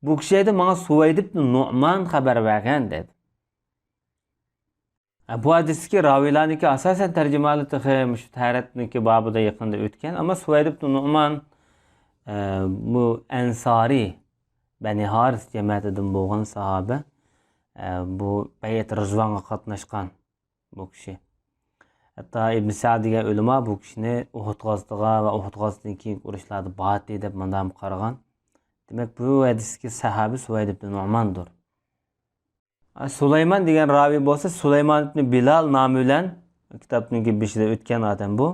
بۇ كىشى دەيدۇ، ماڭا سۇۋەيد ئىبن نۇئمان خەۋەر بەرگەن دەيدۇ. بۇ ھەدىستىكى راۋىيلارنىڭكى ئاساسەن تەرجىمىھالى تېخى مۇشۇ تەھارەتنىڭكى بابىدا يېقىندا ئۆتكەن. ئەمما سۇۋەيد ئىبن نۇئمان، ئە، بۇ ئەنسارىي، بەنى ھارىس جەمەتىدىن بولغان ساھابە. ئە، بۇ بەيئەت رىزۋانغا قاتناشقان. بۇ كىشى. ھەتتا ئىبن سەئد دېگەن ئۆلىما بۇ كىشىنى ئۇھۇد غازىتىغا ۋە ئۇھۇد غازىتىدىن كېيىنكى ئۇرۇشلاردا بارتى دەپ مۇنداقمۇ قارىغان. دېمەك، بۇ ھەدىستىكى سەھابى سۇۋەيد ئىبن نۇئماندۇر. سۇلايمان دېگەن راۋى بولسا، سۇلايمان ئىبن بىلال نامى بىلەن كىتابنىڭكى بېشىدا ئۆتكەن ئادەم بۇ.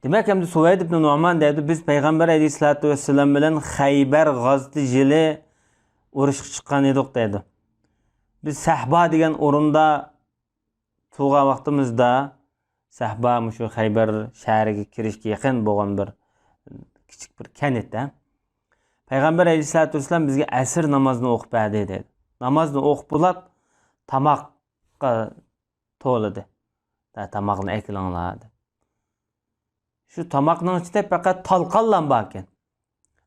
دېمەك، ئەمدى سۇۋەيد ئىبن نۇئمان دەيدۇ، بىز پەيغەمبەر ئەلەيھىسسالاتۇ ۋەسسالام بىلەن خەيبەر غازىتى يىلى ئۇرۇشقا چىققان ئىدۇق دەيدۇ. بىز سەھبا دېگەن ئورۇندا تۇرغان ۋاقتىمىزدا، سەھبا مۇشۇ خەيبەر شەھىرىگە كىرىشكە يېقىن بولغان بىر كىچىك بىر كەنت ھە. پەيغەمبەر ئەلەيھىسسالاتۇ ۋەسسالام بىزگە ئەسىر نامازىنى ئوقۇپ بەردى دەيدۇ. نامازنى ئوقۇپ بولۇپ، تاماققا تولىدى. «ھە، تاماقنى ئەكىلىڭلار» دەپ. شۇ تاماقنىڭ ئىچىدە پەقەت تالقانلا باركەن.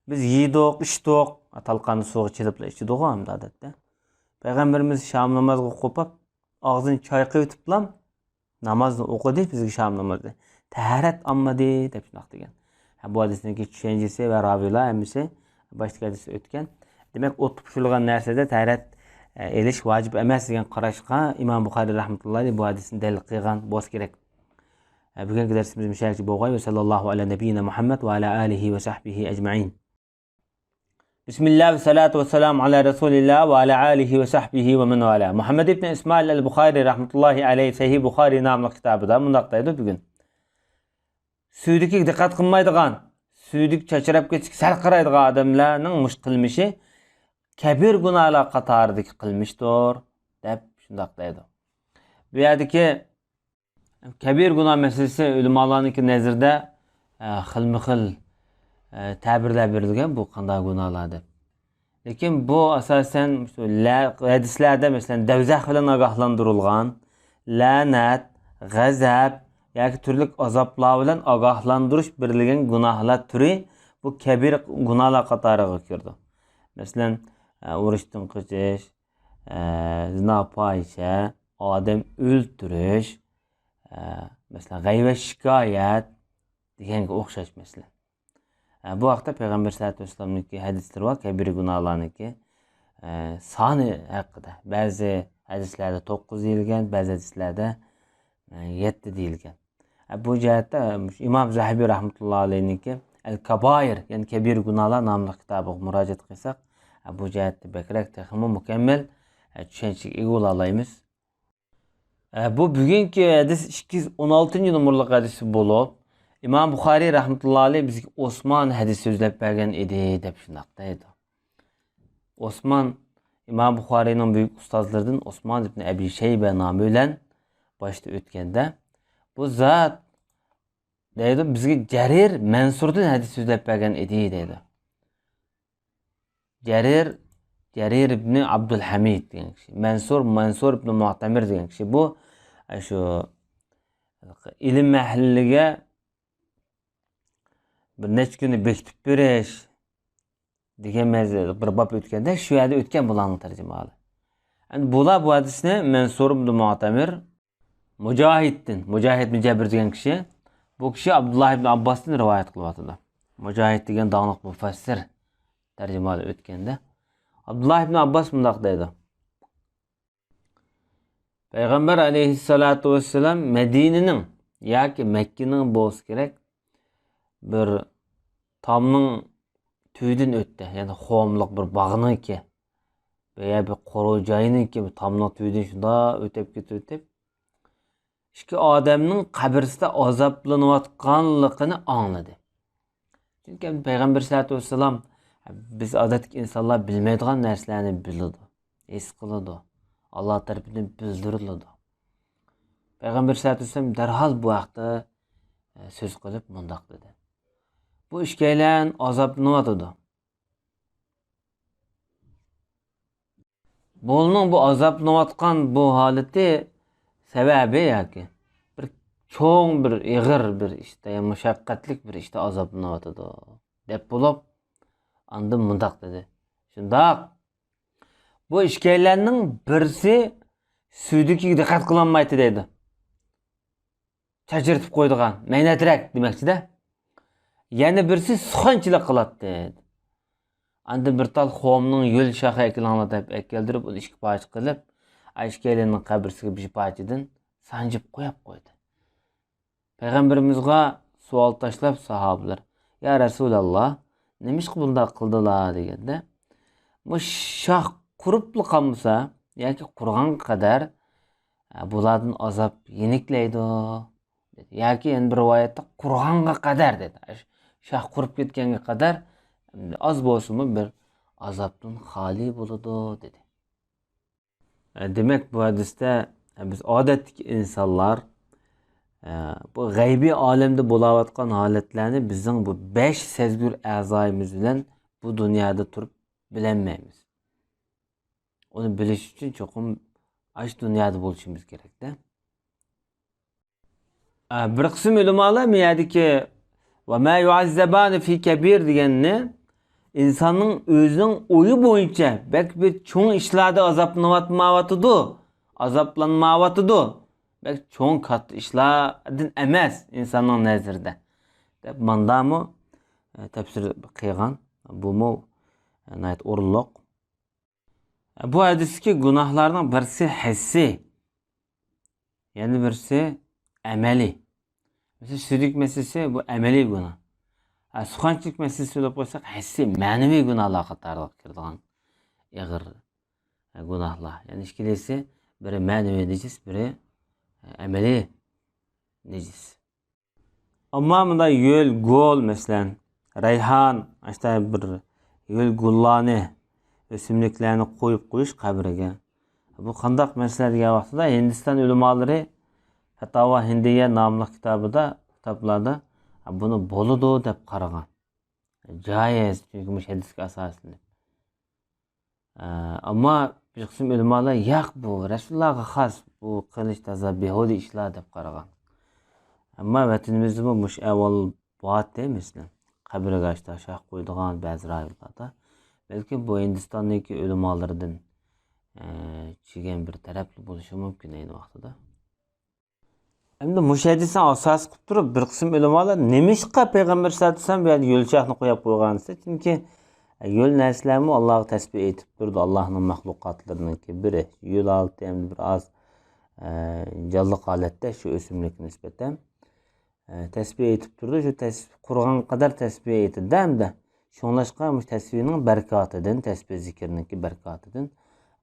بىز يېدۇق، ئىچتۇق. تالقاننى سۇغا چېلىپلا ئىچىدىغۇ ئەمدى ئادەتتە. پەيغەمبىرىمىز شام نامازغا قوپۇپ، ئاغزىنى چايقىۋېتىپلا نامازنى ئوقۇدى، بىزگە شام نامازى. «تەھارەت ئالمىدى» دەپ شۇنداق دېگەن. ھە، بۇ ھەدىسنىڭكى چۈشەنچىسى ۋە راۋىلار ھەممىسى باشتىكى ھەدىستە ئۆتكەن. دېمەك، ئوت پىشۇرۇلغان نەرسىدە تەھارەت، ئە، ئېلىش ۋاجىپ ئەمەس دېگەن قاراشقا ئىمام بۇخارىي رەھمەتۇللاھى بۇ ھەدىسنى دەلىل قىلغان بولسا كېرەك. ئە، بۈگۈنكى دەرسىمىز مۇشۇ يەرگىچە بولغاي. ۋە ساللاللاھۇ ئەلا نەبىييىنا مۇھەممەد ۋە ئەلا ئالىھى ۋە سەھبىھى ئەجمەئىن. بىسمىللا ۋە سالاتۇ ۋە سالامۇ ئەلا رەسۇلىللا ۋە ئەلا ئالىھى ۋە سەھبىھى ۋە مەن ۋالا. مۇھەممەد ئىبن ئىسمائىل ئەل بۇخارىي رەھمەتۇللاھى ئەلەيھى سەھىھ بۇخارىي ناملىق كىتابىدا مۇنداق دەيدۇ بۈگۈن. سۈيدۈكىگە دىققەت قىلمايدىغان، سۈيدۈك چاچراپ كېتىشكە سەل قارايدىغان ئادەملەرنىڭ مۇشۇ قىلمىشى كەبىر گۇناھلار قاتارىدىكى قىلمىشتۇر، دەپ شۇنداق دەيدۇ. بۇ يەردىكى كەبىر گۇناھ مەسىلىسى ئۆلىمالارنىڭكى نەزىرىدە، ئە، خىلمۇ خىل، ئە، تەبىرلەر بېرىلگەن، بۇ قانداق گۇناھلار دەپ. لېكىن بۇ ئاساسەن شۇ لە-، ھەدىسلەردە، مەسىلەن، دەۋزەخ بىلەن ئاگاھلاندۇرۇلغان، لەنەت، غەزەپ ياكى تۈرلۈك ئازابلار بىلەن ئاگاھلاندۇرۇش بېرىلگەن گۇناھلار تۈرى بۇ كەبىر گۇناھلار قاتارىغا كىرىدۇ. مەسىلەن، ئۇرۇشتىن قېچىش، زىنا، پاھىشە، ئادەم ئۆلتۈرۈش، مەسىلەن، غەيۋەت، شىكايەت دېگەنگە ئوخشاش مەسىلە. ئە، بۇ ھەقتە پەيغەمبەر سەللەللاھۇ ئەلەيھى ۋەسەللەمنىڭكى ھەدىسلىرى بار، كەبىرە گۇناھلارنىڭكى، ئە، سانى ھەققىدە. بەزى ھەدىسلەردە توققۇز دېيىلگەن، بەزى ھەدىسلەردە، ئە، يەتتە دېيىلگەن. ئە، بۇ جەھەتتە، ئە، مۇشۇ ئىمام زەھەبى رەھمەتۇللاھى ئەلەيھنىڭكى ئەل كابائىر، يەنى كەبىرە گۇناھلار ناملىق كىتابىغا مۇراجىئەت قىلساق، ئە، بۇ جەھەتتە بەكرەك تېخىمۇ مۇكەممەل، ئە، چۈشەنچىگە ئىگە بولالايمىز. ئە، بۇ بۈگۈنكى ھەدىس ئىككى يۈز ئون ئالتىنچى نومۇرلۇق ھەدىسى بولۇپ، ئىمام بۇخارىي رەھمەتۇللاھى ئەلەيھ بىزگە ئوسمان ھەدىس سۆزلەپ بەرگەن ئىدى، دەپ شۇنداق دەيدۇ. ئوسمان ئىمام بۇخارىينىڭ بۈيۈك ئۇستازلىرىدىن ئوسمان ئىبن ئەبى شەيبە نامى بىلەن باشتا ئۆتكەندە، بۇ زات دەيدۇ، بىزگە جەرىر مەنسۇردىن ھەدىس سۆزلەپ بەرگەن ئىدى، دەيدۇ. جەرىر، جەرىر ئىبنى ئابدۇلھەمىد دېگەن كىشى. مەنسۇر، مەنسۇر ئىبنى مۇئتەمىر دېگەن كىشى. بۇ، ئە، شۇ ئىلىم ئەھلىگە بىر نەچچە كۈننى بېكىتىپ بېرىش دېگەن مەزى-، بىر باب ئۆتكەندە، شۇ يەردە ئۆتكەن بۇلارنىڭ تەرجىمىھالى. ئەمدى بۇلار بۇ ھەدىسنى مەنسۇر ئىبنى مۇئتەمىر، مۇجاھىدتىن، مۇجاھىد بىن جەبىر دېگەن كىشى، بۇ كىشى ئابدۇللا ئىبن ئابباستىن رىۋايەت قىلىۋاتىدۇ. مۇجاھىد دېگەن داڭلىق مۇپەسسىر، تەرجىمىھالى ئۆتكەندە. ئابدۇللا ئىبن ئابباس مۇنداق دەيدۇ. پەيغەمبەر ئەلەيھىسسالاتۇ ۋەسسالام مەدىنىنىڭ ياكى مەككىنىڭ بولسا كېرەك، بىر تامنىڭ تۈۋىدىن ئۆتتى. يەنى قۇملۇق بىر باغنىڭكى، يا بىر قورۇ جاينىڭكى بىر تامنىڭ تۈۋىدىن شۇنداق ئۆتۈپ كېتىپ، ئۆتۈپ، ئىككى ئادەمنىڭ قەبرىسىدە ئازابلىنىۋاتقانلىقىنى ئاڭلىدى. چۈنكى پەيغەمبەر سەللەللاھۇ ئەلەيھى ۋەسەللەم، بىز ئادەتتىكى ئىنسانلار بىلمەيدىغان نەرسىلەرنى بىلىدۇ، ھېس قىلىدۇ، ئاللا تەرىپىدىن بىلدۈرۈلىدۇ. پەيغەمبەر سەللەللاھۇ ئەلەيھى ۋەسەللەم دەرھال بۇ ھەقتە، ئە، سۆز قىلىپ مۇنداق دېدى: بۇ ئىككىيلەن ئازابلىنىۋاتىدۇ. بۇنىڭ بۇ ئازابلىنىۋاتقان بۇ ھالىتى، سەۋەبى ياكى بىر چوڭ، بىر ئېغىر بىر ئىشتا، يا مۇشەققەتلىك بىر ئىشتا ئازابلىنىۋاتىدۇ، دەپ بولۇپ، ئاندىن مۇنداق دېدى: شۇنداق، بۇ ئىككىيلەننىڭ بىرسى سۈيدۈكىگە دىققەت قىلالمايتتى دەيدۇ. چاچرىتىپ قويىدىغان، مەينەترەك دېمەكچىدە. يەنە بىرسى سۇخەنچىلىك قىلاتتى. ئاندىن بىر تال خۇمنىڭ يۆل شاخى ئەكېلىڭلار دەپ ئەكەلدۈرۈپ، ئۇنى ئىككى پارچە قىلىپ، ئىككىيلەننىڭ قەبرىسىگە بىر پارچىدىن سانجىپ قويۇپ قويدى. پەيغەمبىرىمىزغا سوئال تاشلاپ ساھابىلەر، يا رەسۇلاللا، نېمىشقا بۇنداق قىلدىلا دېگەندە، مۇشۇ شاخ قۇرۇپلا قالمىسا ياكى قۇرۇغانغا قەدەر، ئە، بۇلاردىن ئازاب يېنىكلەيدۇ. ياكى يەنە بىر رىۋايەتتە قۇرۇغانغا قەدەر دېدى. شاخ قۇرۇپ كەتكەنگە قەدەر ئاز بولسىمۇ بىر ئازابتىن خالىي بولىدۇ دېدى. دېمەك، بۇ ھەدىستە بىز ئادەتتىكى ئىنسانلار بۇ غەيبىي ئالەمدە بولاۋاتقان ھالەتلەرنى بىزنىڭ بۇ بەش سەزگۈر ئەزايىمىز بىلەن بۇ دۇنيادا تۇرۇپ بىلەلمەيمىز. ئۇنى بىلىش ئۈچۈن چوقۇم ئاشۇ دۇنيادا بولۇشىمىز كېرەكتە. ئە، بىر قىسىم ئۆلىمالار بۇ يەردىكى «وما يعذبان في كبير» دېگەننى ئىنساننىڭ ئۆزىنىڭ ئويى بويىچە بەك بىر چوڭ ئىشلاردا ئازابلىنىۋاتمايۋاتىدۇ، ئازابلانمايۋاتىدۇ، بەك چوڭ كاتتا ئىشلاردىن ئەمەس ئىنساننىڭ نەزىرىدە دەپ ماندامۇ، ئە، تەپسىر قىلغان. بۇمۇ، ئە، ناھايىتى ئورۇنلۇق. بۇ ھەدىستىكى گۇناھلارنىڭ بىرسى ھەسسىي، يەنە بىرسى ئەمەلىي. مەسىلەن، سۈيدۈك مەسىلىسى بۇ ئەمەلىي گۇناھ. ھە، سۇخەنچىلىك مەسىلىسى بولۇپ قويساق، ھەسسىي مەنىۋى گۇناھلار قاتارىغا كىرىدىغان ئېغىر، ھە، گۇناھلار. يەنى ئىككىلىسى، بىرى مەنىۋى نىجىس، بىرى، ھە، ئەمەلىي نىجىس. ئەمما مۇنداق يۆل، گۈل، مەسىلەن، رەيھان، ئاشۇنداق بىر يۆل، گۈللارنى، ئۆسۈملۈكلەرنى قويۇپ قويۇش قەبرىگە. بۇ قانداق مەسىلە دېگەن ۋاقتىدا، ھىندىستان ئۆلىمالىرى فەتاۋا ھىندىيە ناملىق كىتابىدا، كىتابلاردا بۇنى بولىدۇ دەپ قارىغان. جايىز، چۈنكى مۇشۇ ھەدىسكە ئاساسلىنىپ. ئە، ئەمما بىر قىسىم ئۆلىمالار، ياق، بۇ رەسۇلۇللاغا خاس، بۇ قىلىش تازا بىھۇدە ئىشلار دەپ قارىغان. ئەمما ۋەتىنىمىزدىمۇ مۇشۇ ئەھۋال بارتى، مەسىلەن، قەبرىگە ئاشتا شاخ قويىدىغان بەزى رايونلاردا. بەلكىم بۇ ھىندىستاننىڭكى ئۆلىمالىرىدىن، ئە، چۈشىگەن بىر تەرەپلا بولۇشى مۇمكىن ئەينى ۋاقتىدا. ئەمدى مۇشۇ ھەدىسنى ئاساس قىلىپ تۇرۇپ، بىر قىسىم ئۆلىمالار نېمىشقا پەيغەمبەر سەللەللاھۇ ئەلەيھى ۋەسەللەم بۇ يەردە يۆل شاخنى قويۇپ قويغان دېسە، چۈنكى يۆل نەرسىلەرمۇ ئاللاغا تەسبىھ ئېيتىپ تۇرىدۇ، ئاللاھنىڭ مەخلۇقاتلىرىنىڭكى بىرى. يۆل ھالىتى ئەمدى بىر ئاز، ئە، جانلىق ھالەتتە شۇ ئۆسۈملۈككە نىسبەتەن. ئە، تەسبىھ ئېيتىپ تۇرىدۇ، شۇ تەسبىھ قۇرغان قەدەر تەسبىھ ئېيتىدۇ ھەمدە. شۇڭلاشقا مۇشۇ تەسبىھنىڭ بەرىكاتىدىن، تەسبىھ زىكىرنىڭكى بەرىكاتىدىن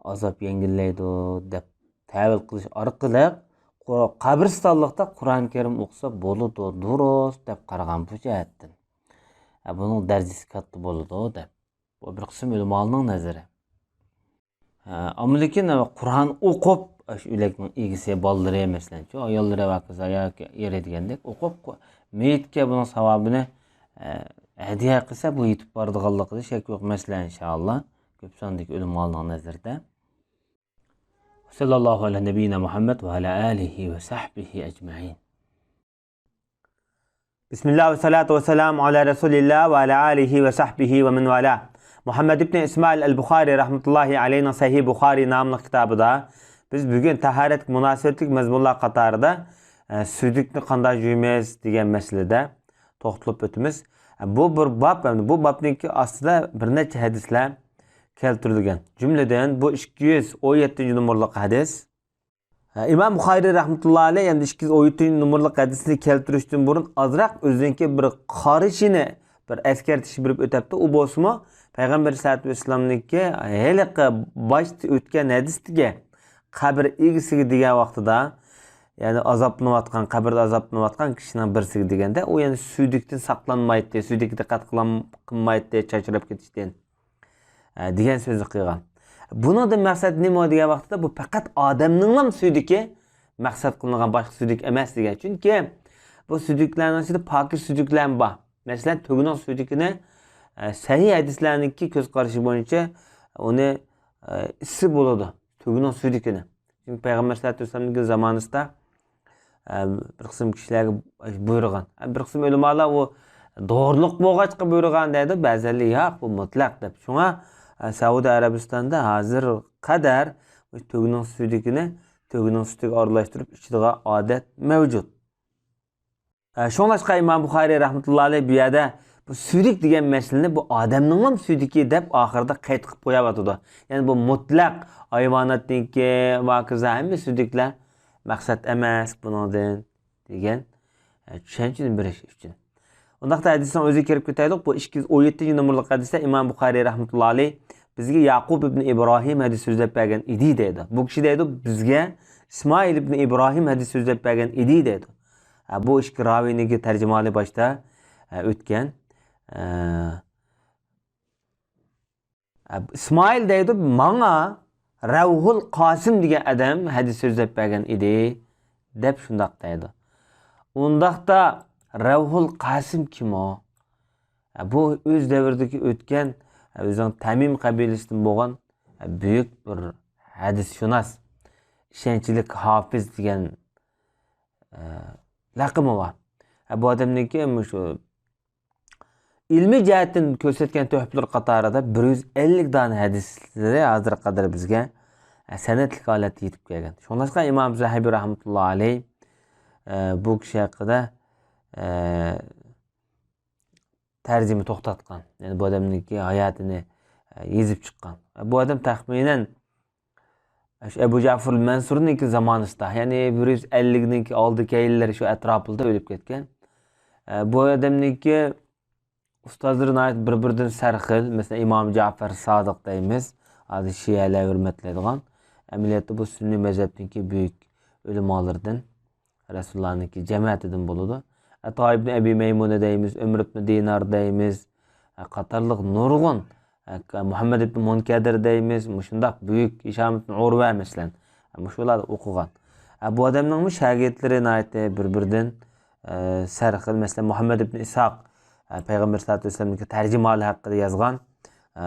ئازاب يەڭگىللەيدۇ دەپ تەۋىل قىلىش ئارقىلىق قۇر-، قەبرىستانلىقتا قۇرئان كەرىم ئوقۇسا بولىدۇ، دۇرۇس دەپ قارىغان بۇ جەھەتتىن. ئە، بۇنىڭ دەرىجىسى كاتتا بولىدۇ دەپ. بۇ بىر قىسىم ئۆلىمالارنىڭ نەزىرى. ھە، ئەمما لېكىن قۇرئان ئوقۇپ، شۇ ئۆلەكنىڭ ئىگىسى، بالىلىرى، مەسىلەن، شۇ ئاياللىرى ۋە قىزى ياكى ئېرى دېگەندەك ئوقۇپ، قۇ-، مېيىتكە بۇنىڭ ساۋابىنى، ئە، ھەدىيە قىلسا، بۇ يېتىپ بارىدىغانلىقىدا شەك يوق مەسىلە، ئىنشائاللا. كۆپ ساندىكى ئۆلىمالارنىڭ نەزىرىدە. سەللەللاھۇ ئەلە نەبىييىنا مۇھەممەد ۋە ئەلە ئالىھى ۋە سەھبىھى ئەجمەئىن. بسم الله والصلاة والسلام على رسول الله وعلى آله وصحبه ومن والاه. مۇھەممەد ئىبنى ئىسمائىل ئەل بۇخارى رەھمەتۇللاھى ئەلەيھىنىڭ سەھىھ بۇخارى ناملىق كىتابىدا بىز بۈگۈن تاھارەتكە مۇناسىۋەتلىك مەزمۇنلار قاتارىدا، ئە، سۈيدۈكنى قانداق يۇيىمىز دېگەن مەسىلىدە توختىلىپ ئۆتىمىز. بۇ بىر باب، بۇ بابنىڭكى ئاستىدا بىر نەچچە ھەدىسلەر كەلتۈرۈلگەن. جۈملىدىن بۇ ئىككى يۈز ئون يەتتىنچى نومۇرلۇق ھەدىس. ئىمام بۇخارىي رەھمەتۇللاھى ئەلەيھ ئەمدى ئىككى يۈز ئون يەتتىنچى نومۇرلۇق ھەدىسنى كەلتۈرۈشتىن بۇرۇن ئازراق ئۆزىنىڭكى بىر قارىشىنى، بىر ئەسكەرتىشنى بېرىپ ئۆتەپتۇ. ئۇ بولسىمۇ پەيغەمبەر ئەلەيھىسسالاتۇ ۋەسسالامنىڭكى ھېلىقى باشتا ئۆتكەن ھەدىستىكى قەبرە ئىگىسىگە دېگەن ۋاقتىدا، يەنى ئازابلىنىۋاتقان، قەبرىدە ئازابلىنىۋاتقان كىشىنىڭ بىرسىگە دېگەندە، ئۇ يەنە سۈيدۈكتىن ساقلانمايتتى، سۈيدۈككە دىققەت قىلالمايتتى، چاچراپ كېتىشتىن. ئە، دېگەن سۆزنى قىلغان. بۇنىڭدىن مەقسەت نېمە دېگەن ۋاقىتتا، بۇ پەقەت ئادەمنىڭلا سۈيدۈكى مەقسەت قىلىنغان، باشقا سۈيدۈك ئەمەس دېگەن. چۈنكى بۇ سۈيدۈكلەرنىڭ ئىچىدە پاكىز سۈيدۈكلەرمۇ بار. مەسىلەن، تۆگىنىڭ سۈيدۈكىنى، ئە، سەھىھ ھەدىسلەرنىڭكى كۆز قارىشى بويىچە ئۇنى، ئە، ئىچسە بولىدۇ، تۆگىنىڭ سۈيدۈكىنى. چۈنكى پەيغەمبەر سەللەللاھۇ ئەلەيھى ۋەسەللەمنىڭ زامانىسىدا ئە، بىر قىسىم كىشىلەرگە بۇيرۇغان. ئە، بىر قىسىم ئۆلىمالار ئۇ دورىلىق بولغاچقا بۇيرۇغان دەيدۇ، بەزىلەر ياق، بۇ مۇتلەق دەپ. شۇڭا، ئە، سەئۇدى ئەرەبىستاندا ھازىر قەدەر تۆگىنىڭ سۈيدۈكىنى تۆگىنىڭ سۈتىگە ئارىلاشتۇرۇپ ئىچىدىغان ئادەت مەۋجۇت. ئە، شۇڭلاشقا ئىمام بۇخارىي رەھمەتۇللاھى ئەلەيھ بۇ يەردە بۇ سۈيدۈك دېگەن مەسىلىنى بۇ ئادەمنىڭلا سۈيدۈكى دەپ ئاخىرىدا قەيت قىلىپ قويۇۋاتىدۇ. يەنى بۇ مۇتلەق ھايۋاناتنىڭكى ۋە ھاكازا ھەممە سۈيدۈكلەر مەقسەت ئەمەس بۇنىڭدىن دېگەن، ئە، چۈشەنچىنى بېرىش ئۈچۈن. ئۇنداقتا ھەدىسنىڭ ئۆزىگە كىرىپ كېتەيلۇق. بۇ ئىككى يۈز ئون يەتتىنچى نومۇرلۇق ھەدىستە ئىمام بۇخارىي رەھمەتۇللا ئەلەيھ بىزگە ياقۇب ئىبن ئىبراھىم ھەدىس سۆزلەپ بەرگەن ئىدى دەيدۇ. بۇ كىشى دەيدۇ، بىزگە ئىسمائىل ئىبن ئىبراھىم ھەدىس سۆزلەپ بەرگەن ئىدى دەيدۇ. ھە، بۇ ئىككى راۋىينىڭكى تەرجىمىھالى باشتا، ھە، ئۆتكەن. ئە، ئىسمائىل دەيدۇ، ماڭا رەۋھۇل قاسىم دېگەن ئادەم ھەدىس سۆزلەپ بەرگەن ئىدى، دەپ شۇنداق دەيدۇ. ئۇنداقتا رەۋھۇل قاسىم كىم ئۇ؟ بۇ ئۆز دەۋرىدىكى ئۆتكەن، ئۆزىنىڭ تەمىم قەبىلىسىدىن بولغان بۈيۈك بىر ھەدىسشۇناس، ئىشەنچلىك ھاپىز دېگەن، ئە، لەقىمى بار. بۇ ئادەمنىڭكى مۇشۇ ئىلمىي جەھەتتىن كۆرسەتكەن تۆھپىلىرى قاتارىدا بىر يۈز ئەللىك دانە ھەدىسلىرى ھازىرغا قەدەر بىزگە، ئە، سەنەدلىك ھالەتتە يېتىپ كەلگەن. شۇڭلاشقا ئىمام زەھەبى رەھمەتۇللا ئەلەيھ، ئە، بۇ كىشى ھەققىدە، ئە، تەرجىمە توختاتقان. يەنى بۇ ئادەمنىڭكى ھاياتىنى، ئە، يېزىپ چىققان. بۇ ئادەم تەخمىنەن شۇ ئەبۇ جەفۇر مەنسۇرنىڭكى زامانىسىدا، يەنى بىر يۈز ئەللىكنىڭكى ئالدى كەينىلىرى شۇ ئەتراپىدا ئۆلۈپ كەتكەن. ئە، بۇ ئادەمنىڭكى ئۇستازلىرى ناھايىتى بىر-بىرىدىن سەرخىل. مەسىلەن، ئىمام جەفەر سادىق دەيمىز، ھازىر شىئەلەر ھۆرمەتلەيدىغان. ئەمەلىيەتتە بۇ سۈننىي مەزھەپنىڭكى بۈيۈك ئۆلىمالىرىدىن، رەسۇلۇللانىڭكى جەمەتىدىن بولىدۇ. ئەتا ئىبن ئەبى مەيمۇنە دەيمىز، ئۆمەر ئىبن دىنار دەيمىز، ئە، قاتارلىق نۇرغۇن، ئە، مۇھەممەد ئىبن مۇنكەدىر دەيمىز، مۇشۇنداق بۈيۈك، ھىشام ئىبن ئۇرۋە، مەسىلەن، ئە، مۇشۇلاردا ئوقۇغان. ئە، بۇ ئادەمنىڭمۇ شاگىرتلىرى ناھايىتى بىر-بىرىدىن، ئە، سەرخىل. مەسىلەن، مۇھەممەد ئىبن ئىسھاق، ئە، پەيغەمبەر سەللەللاھۇ ئەلەيھى ۋەسەللەمنىڭكى تەرجىمىھالى ھەققىدە يازغان، ئە،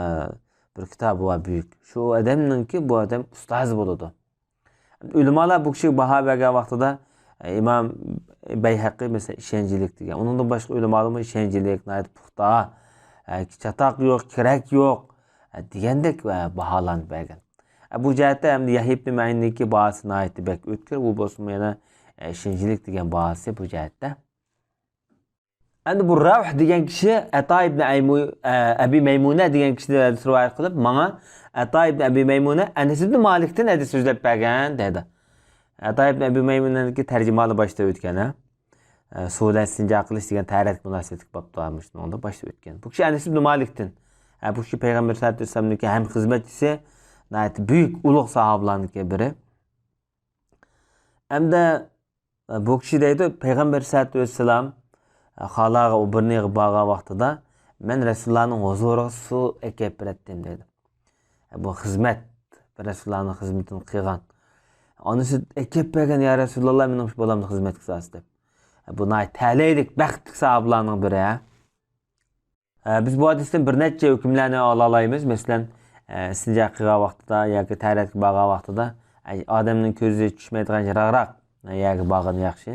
بىر كىتابى بار بۈيۈك. شۇ ئادەمنىڭكى بۇ ئادەم ئۇستازى بولىدۇ. ئۆلىمالار بۇ كىشىگە باھا بەرگەن ۋاقتىدا، ئىمام بەيھەقى، مەسىلەن، ئىشەنچلىك دېگەن. ئۇنىڭدىن باشقا ئۆلىمالارمۇ ئىشەنچلىك، ناھايىتى پۇختا، چاتاق يوق، كېرەك يوق، دېگەندەك باھالارنى بەرگەن. بۇ جەھەتتە ھەمدە يەھيا ئىبن مەئىننىڭكى باھاسى ناھايىتى بەك ئۆتكۈر. ئۇ بولسىمۇ يەنە ئىشەنچلىك دېگەن باھاسى بۇ جەھەتتە. ئەمدى بۇ رەۋھ دېگەن كىشى ئەتا ئىبن ئەيمۇ-، ئە، ئەبى مەيمۇنە دېگەن كىشىدىن ھەدىس رىۋايەت قىلىپ، ماڭا ئەتا ئىبن ئەبى مەيمۇنە ئەنەس ئىبن مالىكتىن ھەدىس سۆزلەپ بەرگەن دەيدۇ. ئەتا ئىبن ئەبى مەيمۇنەنىڭكى تەرجىمىھالى باشتا ئۆتكەن، ھە؟ ئە، سۇ بىلەن ئىستىنجا قىلىش دېگەن تەرەتكە مۇناسىۋەتلىك بابتا مۇشۇنىڭدا باشتا ئۆتكەن. بۇ كىشى ئەنەس ئىبن مالىكتىن، ئە، بۇ كىشى پەيغەمبەر سەللەللاھۇ ئەلەيھى ۋەسەللەمنىڭكى ھەم خىزمەتچىسى، ناھايىتى بۈيۈك، ئۇلۇغ ساھابىلارنىڭكى بىرى. ئەمدى بۇ كىشى دەيدۇ، پەيغەمبەر سەللەللاھۇ ئەلەيھى ۋەسەللەم خالاغا ئۇ بىر نېغىپ بارغان ۋاقتىدا، مەن رەسۇلۇللانىڭ ھۇزۇرىغا سۇ ئەكەپ بېرەتتىم دەيدۇ. بۇ خىزمەت، رەسۇلۇللانىڭ خىزمىتىنى قىلغان. ئانىسى ئەكەپ بەرگەن، يا رەسۇلۇللا، مېنىڭ شۇ بالامنى خىزمەتكە سالسا دەپ. بۇ ناھايىتى تەلەيلىك، بەختلىك ساھابىلارنىڭ بىرى، ھە. ئە، بىز بۇ ھەدىستىن بىر نەچچە ھۆكۈملەرنى ئالالايمىز. مەسىلەن، ئە، ئىستىنجا قىلغان ۋاقتىدا ياكى تەرەتكە بارغان ۋاقتىدا، ئە، ئادەمنىڭ كۆزى چۈشمەيدىغان يىراقراق يەرگە بارغىنى ياخشى.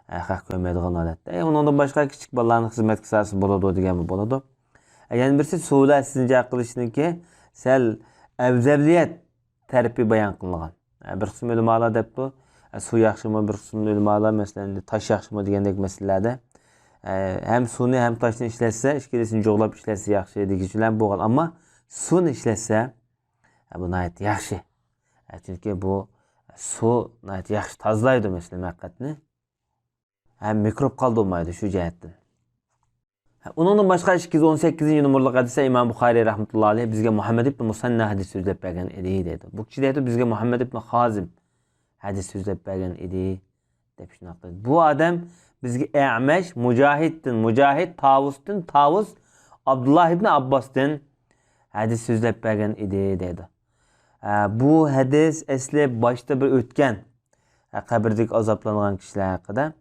ئە، خەق كۆرمەيدىغان ھالەتتە. ئە، ئۇنىڭدىن باشقا كىچىك بالىلارنى خىزمەتكە سالسا بولىدۇ دېگەنمۇ بولىدۇ. ئە، يەنە بىرسى سۇ بىلەن ئىستىنجا قىلىشنىڭكى سەل ئەۋزەلىيەت تەرىپى بايان قىلىنغان. بىر قىسىم ئۆلىمالار دەپتۇ، سۇ ياخشىمۇ، بىر قىسىم ئۆلىمالار، مەسىلەن، تاش ياخشىمۇ دېگەندەك مەسىلىلەردە، ھەم سۇنى، ھەم تاشنى ئىشلەتسە، ئىككىلىسىنى جۇغلاپ ئىشلەتسە ياخشى دېگۈچىلەر بولغان. ئەمما سۇنى ئىشلەتسە، بۇ ناھايىتى ياخشى. چۈنكى بۇ سۇ ناھايىتى ياخشى تازىلايدۇ، مەسىلەن، مەقئەتنى. ھەم مىكروب قالدۇرمايدۇ شۇ جەھەتتىن. ئۇنىڭدىن باشقا ئىككى يۈز ئون سەككىزىنچى نومۇرلۇق ھەدىستە ئىمام بۇخارىي رەھمەتۇللا ئەلەيھ بىزگە مۇھەممەد ئىبن مۇسەننا ھەدىس سۆزلەپ بەرگەن ئىدى دەيدۇ. بۇ كىشى دەيدۇ، بىزگە مۇھەممەد ئىبن خازىم ھەدىس سۆزلەپ بەرگەن ئىدى، دەپ شۇنداق دەيدۇ. بۇ ئادەم بىزگە ئەمەش، مۇجاھىدتىن، مۇجاھىد، تاۋۇستىن، تاۋۇس، ئابدۇللا ئىبن ئابباستىن ھەدىس سۆزلەپ بەرگەن ئىدى دەيدۇ. ئە، بۇ ھەدىس ئەسلى باشتا بىر ئۆتكەن، ئە، قەبرىدىكى ئازابلانغان كىشىلەر ھەققىدە.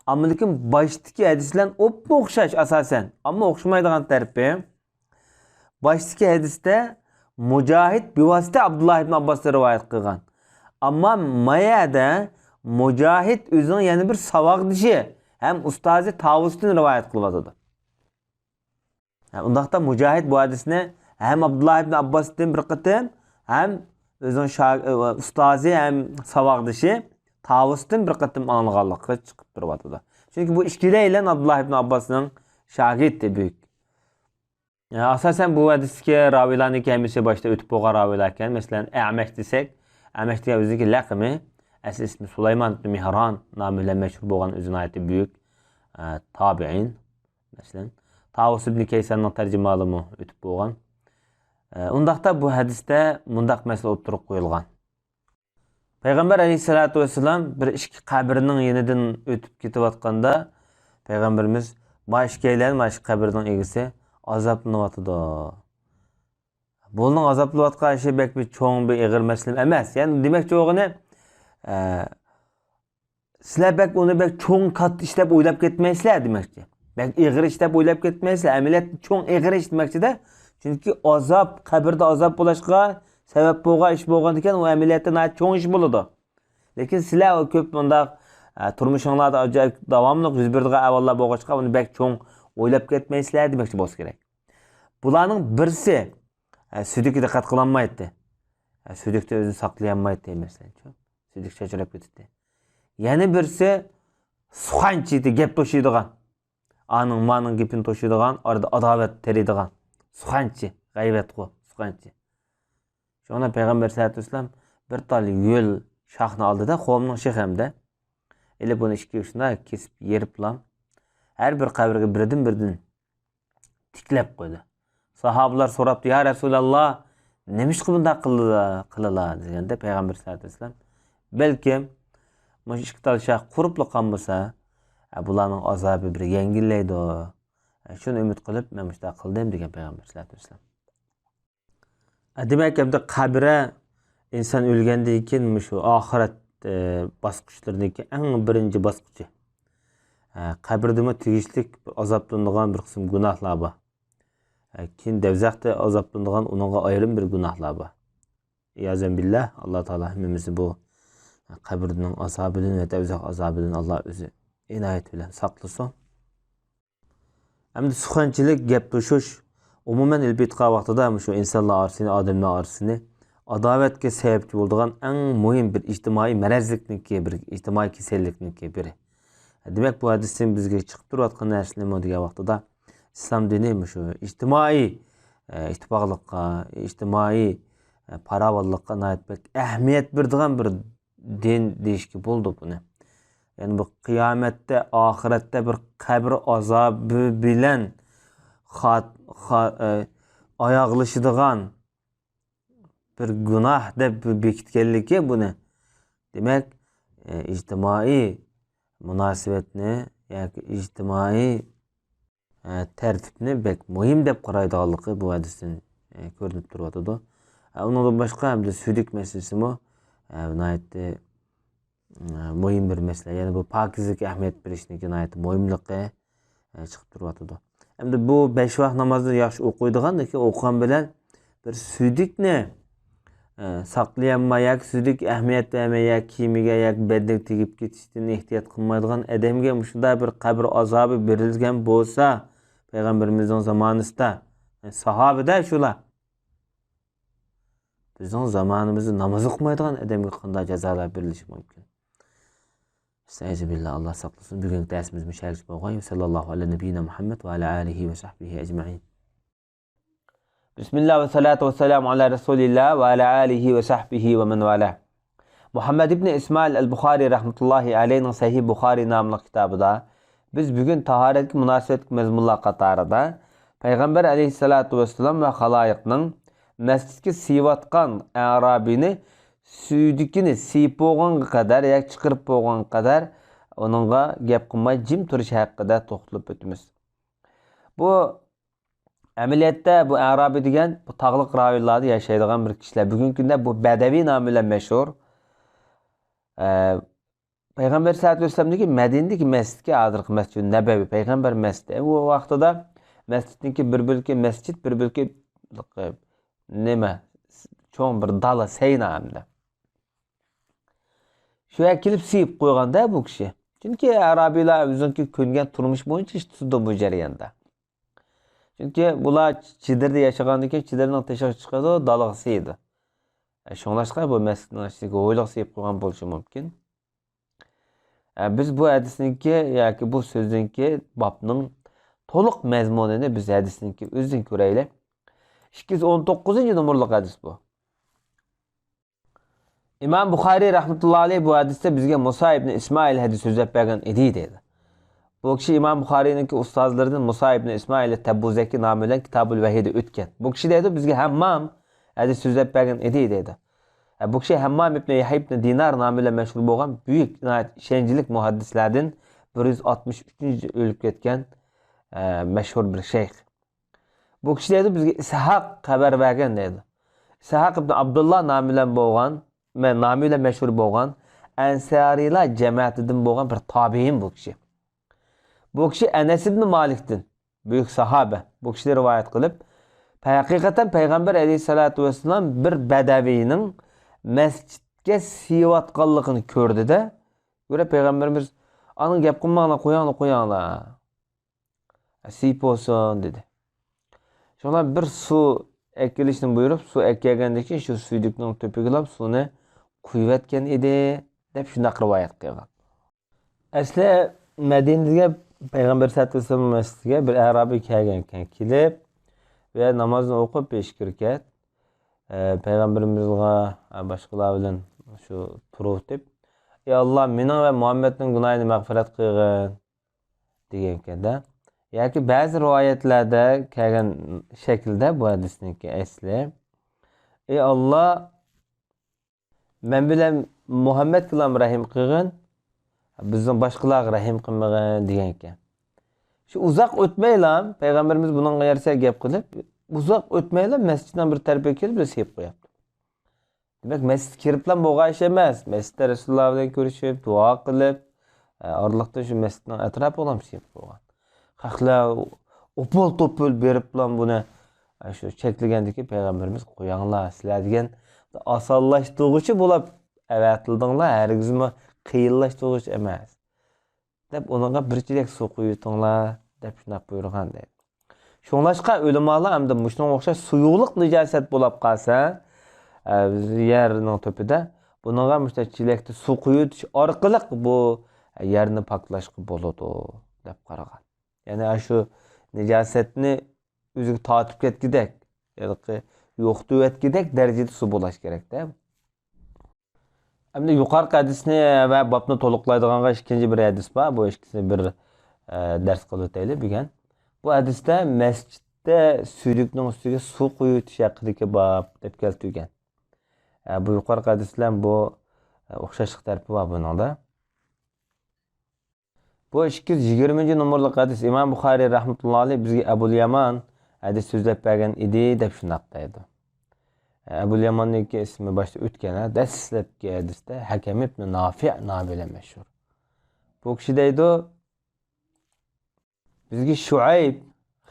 ئەمما لېكىن باشتىكى ھەدىس بىلەن ئوپمۇ ئوخشاش ئاساسەن. ئەمما ئوخشىمايدىغان تەرىپى، باشتىكى ھەدىستە مۇجاھىد بىۋاسىتە ئابدۇللا ئىبن ئابباستىن رىۋايەت قىلغان. ئەمما ما يەردە مۇجاھىد ئۆزىنىڭ يەنە بىر ساۋاقدىشى ھەم ئۇستازى تاۋۇستىن رىۋايەت قىلىۋاتىدۇ. ھە، ئۇنداقتا مۇجاھىد بۇ ھەدىسنى ھەم ئابدۇللا ئىبن ئابباستىن بىر قېتىم، ھەم ئۆزىنىڭ شا-، ئۇستازى ھەم ساۋاقدىشى تاۋۇستىن بىر قېتىم ئاڭلىغانلىقى چىقىپ تۇرۇۋاتىدۇ. چۈنكى بۇ ئىككىلەيلەن ئابدۇللا ئىبن ئابباسنىڭ شاگىرتى بۈيۈك. ئاساسەن بۇ ھەدىستىكى راۋىيلارنىڭكى ھەممىسى باشتا ئۆتۈپ بولغان راۋىيلار ئىكەن. مەسىلەن، ئەمەش دېسەك، ئەمەش دېگەن ئۆزىنىڭكى لەقىمى. ئەسلى ئىسمى سۇلايمان ئىبن مېھران نامى بىلەن مەشھۇر بولغان، ئۆزى ناھايىتى بۈيۈك، ئە، تابىئىن. مەسىلەن، تاۋۇس ئىبن كەيساننىڭ تەرجىمىھالىمۇ ئۆتۈپ بولغان. ئە، ئۇنداقتا بۇ ھەدىستە مۇنداق مەسىلە ئوتتۇرىغا قويۇلغان. پەيغەمبەر ئەلەيھىسسالاتۇ ۋەسسالام بىر ئىككى قەبرىنىڭ يېنىدىن ئۆتۈپ كېتىۋاتقاندا، پەيغەمبىرىمىز، «ما ئىككىيلەن، ما ئىككى قەبرىنىڭ ئىگىسى ئازابلىنىۋاتىدۇ.» بۇنىڭ ئازابلىنىۋاتقان ئىشى بەك بىر چوڭ، بىر ئېغىر مەسىلە ئەمەس. يەنى دېمەكچى بولغىنى، ئە، سىلەر بەك ئۇنى بەك چوڭ، كاتتا ئىش دەپ ئويلاپ كەتمەيسىلەر دېمەكچى. بەك ئېغىر ئىش دەپ ئويلاپ كەتمەيسىلەر. ئەمەلىيەتتە چوڭ، ئېغىر ئىش دېمەكچىدە. چۈنكى ئازاب، قەبرىدە ئازاب بولۇشقا سەۋەب بولغان ئىش بولغاندىكىن، ئۇ ئەمەلىيەتتە ناھايىتى چوڭ ئىش بولىدۇ. لېكىن سىلەر ئۇ كۆپ مۇنداق، ئە، تۇرمۇشۇڭلاردا ئاجايىپ داۋاملىق يۈز بېرىدىغان ئەھۋاللار بولغاچقا، ئۇنى بەك چوڭ ئويلاپ كەتمەيسىلەر دېمەكچى بولسا كېرەك. بۇلارنىڭ بىرسى، ئە، سۈيدۈككە دىققەت قىلالمايتتى. ئە، سۈيدۈكتە ئۆزىنى ساقلىيالمايتتى، مەسىلەن، شۇ. سۈيدۈك چاچراپ كېتەتتى. يەنە بىرسى سۇخەنچى، گەپ توشۇيدىغان. ئانىڭ مانىڭ گېپىنى توشۇيدىغان، ئارىدا ئاداۋەت تېرىيدىغان. سۇخەنچى، غەيۋەتخور، سۇخەنچى. شۇڭا پەيغەمبەر سەللەللاھۇ ئەلەيھى ۋەسەللەم بىر تال ھۆل شاخنى ئالدىدا، قومنىڭ شېخى ھەمدە. ئېلىپ ئۇنى ئىككى ئۇچىنى كېسىپ، يېرىپلا، ھەر بىر قەبرىگە بىردىن بىردىن تىكلەپ قويدى. ساھابىلار سوراپتۇ، «يا رەسۇلاللا، نېمىشقا بۇنداق قىلىلا-، قىلىلا؟» دېگەندە، پەيغەمبەر سەللەللاھۇ ئەلەيھى ۋەسەللەم، «بەلكىم مۇشۇ ئىككى تال شاخ قۇرۇپلا قالمىسا، ئە، بۇلارنىڭ ئازابى بىر يەڭگىللەيدۇ. ئە، شۇنى ئۈمىد قىلىپ، مەن مۇشۇنداق قىلدىم» دېگەن پەيغەمبەر سەللەللاھۇ ئەلەيھى ۋەسەللەم. دېمەك، ئەمدى قەبرە ئىنسان ئۆلگەندىن كېيىن مۇشۇ ئاخىرەت، ئە، باسقۇچلىرىدىكى ئەڭ بىرىنچى باسقۇچى. ئە، قەبرىدىمۇ تېگىشلىك بىر ئازابلىنىدىغان بىر قىسىم گۇناھلار بار. ئە، كېيىن دەۋزەختە ئازابلىنىدىغان ئۇنىڭغا ئايرىم بىر گۇناھلار بار. ئىيازەن بىللا، ئاللا تائالا ھەممىمىزنى بۇ قەبرىنىڭ ئازابىدىن ۋە دەۋزەخ ئازابىدىن ئاللا ئۆزى ئىنايىتى بىلەن ساقلىسۇن. ئەمدى سۇخەنچىلىك، گەپ توشۇش، ئومۇمەن ئېلىپ ئېيتقان ۋاقتىدا مۇشۇ ئىنسانلار ئارىسىنى، ئادەملەر ئارىسىنى ئاداۋەتكە سەۋەبچى بولىدىغان ئەڭ مۇھىم بىر ئىجتىمائىي مەرەزلىكنىڭكى، بىر ئىجتىمائىي كېسەللىكنىڭكى بىرى. دېمەك، بۇ ھەدىستىن بىزگە چىقىپ تۇرۇۋاتقان نەرسە نېمە دېگەن ۋاقتىدا، ئىسلام دىنى مۇشۇ ئىجتىمائىي، ئە، ئىتتىپاقلىققا، ئىجتىمائىي، ئە، پاراۋانلىققا ناھايىتى بەك ئەھمىيەت بېرىدىغان بىر دىن دېيىشكە بولىدۇ بۇنى. يەنى بۇ قىيامەتتە، ئاخىرەتتە بىر قەبرە ئازابى بىلەن خات-، خا-، ئە، ئاياغلىشىدىغان بىر گۇناھ دەپ بېكىتكەنلىكى بۇنى. دېمەك، ئە، ئىجتىمائىي مۇناسىۋەتنى ياكى ئىجتىمائىي ئە، تەرتىپنى بەك مۇھىم دەپ قارايدىغانلىقى بۇ ھەدىستىن، ئە، كۆرۈنۈپ تۇرۇۋاتىدۇ. ئە، ئۇنىڭدىن باشقا ھەمدە سۈيدۈك مەسىلىسىمۇ، ئە، ناھايىتى، ئە، مۇھىم بىر مەسىلە. يەنى بۇ پاكىزلىككە ئەھمىيەت بېرىشنىڭكى ناھايىتى مۇھىملىقى، ئە، چىقىپ تۇرۇۋاتىدۇ. ئەمدى بۇ بەش ۋاق نامازنى ياخشى ئوقۇيدىغان، لېكىن ئوقۇغان بىلەن بىر سۈيدۈكنى، ئە، ساقلىيالماي ياكى سۈيدۈك ئەھمىيەت بەرمەي ياكى كىيىمىگە ياكى بەدىنىگە تېگىپ كېتىشتىن ئېھتىيات قىلمايدىغان ئادەمگە مۇشۇنداق بىر قەبرە ئازابى بېرىلگەن بولسا، پەيغەمبىرىمىزنىڭ زامانىسىدا، ئە، ساھابىدە شۇلار. بىزنىڭ زامانىمىزدا ناماز ئوقۇمايدىغان ئادەمگە قانداق جازالار بېرىلىشى مۇمكىن؟ ئەستەئىزۇبىللا، ئاللا ساقلىسۇن. بۈگۈنكى دەرسىمىز مۇشۇ يەرگىچە بولغاي. ۋەسەللاللاھۇ ئەلا نەبىييىنا مۇھەممەد ۋە ئەلا ئالىھى ۋە سەھبىھى ئەجمەئىن. بىسمىللا ۋە سالاتۇ ۋە سالامۇ ئالا رەسۇلىللا ۋە ئالا ئالىھى ۋە سەھبىھى ۋە مەن ۋالا. مۇھەممەد ئىبنى ئىسمائىل ئەل بۇخارى رەھمەتۇللاھى ئەلەيھنىڭ سەھىھ بۇخارى ناملىق كىتابىدا بىز بۈگۈن تاھارەتكە مۇناسىۋەتلىك مەزمۇنلار قاتارىدا پەيغەمبەر ئەلەيھىسسالاتۇ ۋەسسالام ۋە خالايىقنىڭ مەسچىتكە سىيىۋاتقان ئەرابىينى سۈيدۈكىنى سىيىپ بولغانغا قەدەر ياكى چىقىرىپ بولغانغا قەدەر ئۇنىڭغا گەپ قىلماي جىم تۇرۇشى ھەققىدە توختىلىپ ئۆتىمىز. بۇ ئەمەلىيەتتە بۇ ئەرابىي دېگەن بۇ تاغلىق رايونلاردا ياشايدىغان بىر كىشىلەر. بۈگۈنكى كۈندە بۇ بەدەۋىي نامى بىلەن مەشھۇر. ئە، پەيغەمبەر سەللەللاھۇ ئەلەيھى ۋەسەللەمدىكى مەدىنىدىكى مەسچىتكە، ھازىرقى مەسچىدى نەبەۋى، پەيغەمبەر مەسچىتى. ئۇ ۋاقتىدا مەسچىتنىڭكى بىر بۆلىكى مەسچىت، بىر بۆلىكى نېمە، چوڭ بىر دالا، سەينا ئەمدى. شۇ يەرگە كېلىپ سىيىپ قويغاندا بۇ كىشى. چۈنكى ئەرابىيلار ئۆزىنىڭكى كۆنگەن تۇرمۇش بويىچە ئىش تۇتىدۇ بۇ جەرياندا. چۈنكى بۇلار چېدىردا ياشىغاندىن كېيىن چېدىرنىڭ تېشىغا چىقىدۇ، دالىغا سىيىدۇ. ئە، شۇڭلاشقا بۇ مەسچىتنىڭ ئىچىدىكى ھويلىغا سىيىپ قويغان بولۇشى مۇمكىن. ئە، بىز بۇ ھەدىسنىڭكى ياكى بۇ سۆزنىڭكى بابنىڭ تولۇق مەزمۇنىنى بىز ھەدىسنىڭكى ئۆزىدىن كۆرەيلى. ئىككى يۈز ئون توققۇزىنچى نومۇرلۇق ھەدىس بۇ. ئىمام بۇخارىي رەھمەتۇللا ئەلەيھ بۇ ھەدىستە بىزگە مۇسا ئىبنى ئىسمائىل ھەدىس سۆزلەپ بەرگەن ئىدى دەيدۇ. بۇ كىشى ئىمام بۇخارىينىڭكى ئۇستازلىرىدىن مۇسا ئىبنى ئىسمائىل تەببۇزەكى نامى بىلەن كىتابۇل ۋەھىدە ئۆتكەن. بۇ كىشى دەيدۇ، بىزگە ھەممام ھەدىس سۆزلەپ بەرگەن ئىدى دەيدۇ. ھە، بۇ كىشى ھەممام ئىبنى يەھيا ئىبنى دىنار نامى بىلەن مەشھۇر بولغان بۈيۈك، ناھايىتى ئىشەنچلىك مۇھەددىسلەردىن، بىر يۈز ئاتمىش ئۈچىنچى يىل ئۆلۈپ كەتكەن، ئە، مەشھۇر بىر شەيخ. بۇ كىشى دەيدۇ، بىزگە ئىسھاق خەۋەر بەرگەن دەيدۇ. ئىسھاق ئىبنى ئابدۇللا نامى بىلەن بولغان، مە-، نامى بىلەن مەشھۇر بولغان ئەنسارىيلار جەمەتىدىن بولغان بىر تابىئىن بۇ كىشى. بۇ كىشى ئەنەس ئىبنى مالىكتىن، بۈيۈك ساھابە، بۇ كىشى رىۋايەت قىلىپ، ھەقىقەتەن پەيغەمبەر ئەلەيھىسسالاتۇ ۋەسسالام بىر بەدەۋىينىڭ مەسچىتكە سىيىۋاتقانلىقىنى كۆردى-دە، گۆرە پەيغەمبىرىمىز، ئانىڭ گەپ قىلماڭلار، قوياڭلار، قوياڭلار. سىيىپ بولسۇن، دېدى. شۇڭا بىر سۇ ئەكېلىشنى بۇيرۇپ، سۇ ئەكەلگەندىن كېيىن شۇ سۈيدۈكنىڭ تۆپىگىلا سۇنى قۇيۇۋەتكەن ئىدى، دەپ شۇنداق رىۋايەت قىلغان. ئەسلى مەدىنىدىكى پەيغەمبەر سەللەللاھۇ ئەلەيھى ۋەسەللەم مەسچىتىگە بىر ئەرابىي كەلگەنكەن، كېلىپ، ۋە نامازنى ئوقۇپ، بەش رەكەت، ئە، پەيغەمبىرىمىزغا، ئە، باشقىلار بىلەن شۇ تۇرۇۋېتىپ، ئى ئاللا، مېنىڭ ۋە مۇھەممەدنىڭ گۇناھىنى مەغپىرەت قىلغىن، دېگەنكەن-دە. ياكى بەزى رىۋايەتلەردە كەلگەن شەكىلدە بۇ ھەدىسنىڭكى ئەسلى. ئى ئاللا، مەن بىلەن مۇھەممەدكىلا رەھىم قىلغىن، بىزنىڭ باشقىلارغا رەھىم قىلمىغىن، دېگەنكەن. شۇ ئۇزاق ئۆتمەيلا پەيغەمبىرىمىز بۇنىڭغا يارىشا گەپ قىلىپ، ئۇزاق ئۆتمەيلا مەسچىتنىڭ بىر تەرىپىگە كېلىپ، بىر سىيىپ قوياپتۇ. دېمەك، مەسچىتكە كىرىپلا بولغان ئىش ئەمەس. مەسچىتتە رەسۇلۇللا بىلەن كۆرۈشۈپ، دۇئا قىلىپ، ئارىلىقتا شۇ مەسچىتنىڭ ئەتراپىغا سىيىپ قويغان. خەقلەر ئوپۇل-توپۇل بېرىپلا بۇنى، شۇ چەكلىگەندىكى پەيغەمبىرىمىز، قوياڭلار، سىلەر دېگەن ئاسانلاشتۇرغۇچى بولۇپ ئەۋەتىلدىڭلار، ھەرگىزمۇ قىيىنلاشتۇرغۇچى ئەمەس، دەپ ئۇنىڭغا بىر چېلەك سۇ قۇيۇۋېتىڭلار، دەپ شۇنداق بۇيرۇغان دەيدۇ. شۇڭلاشقا ئۆلىمالار ئەمدى مۇشۇنىڭغا ئوخشاش سۇيۇقلۇق نىجاسەت بولاپ قالسا، ئە، يەرنىڭ تۆپىدە، بۇنىڭغا مۇشۇنداق چېلەكتە سۇ قۇيۇۋېتىش ئارقىلىق بۇ يەرنى پاكلاشقا بولىدۇ، دەپ قارىغان. يەنى ئاشۇ نىجاسەتنى ئۆزىگە تارتىپ كەتكۈدەك، ھېلىقى يوقىتىۋەتكۈدەك دەرىجىدە سۇ بولاش كېرەكتە. ئەمدى يۇقىرىقى ھەدىسنى ۋە بابنى تولۇقلايدىغانغا ئىككىنچى بىر ھەدىس بار. بۇ ئىككىسىنى بىر، ئە، دەرس قىلىۋېتەيلى بۈگۈن. بۇ ھەدىستە مەسچىتتە سۈيدۈكنىڭ ئۈستىگە سۇ قۇيۇۋېتىش ھەققىدىكى باب دەپ كەلتۈرگەن. ئە، بۇ يۇقىرىقى ھەدىس بىلەن بۇ، ئە، ئوخشاشلىق تەرىپى بار بۇنىڭدا. بۇ ئىككى يۈز يىگىرمىنچى نومۇرلۇق ھەدىس. ئىمام بۇخارىي رەھمەتۇللا ئەلەيھ بىزگە ئەبۇل يامان ھەدىس سۆزلەپ بەرگەن ئىدى، دەپ شۇنداق دەيدۇ. ئەبۇل ياماننىڭكى ئىسمى باشتا ئۆتكەن، ھە، دەسلەپكى ھەدىستە ھەكەم ئىبن نافىئ نامى بىلەن مەشھۇر. بۇ كىشى دەيدۇ، بىزگە شۇئەيب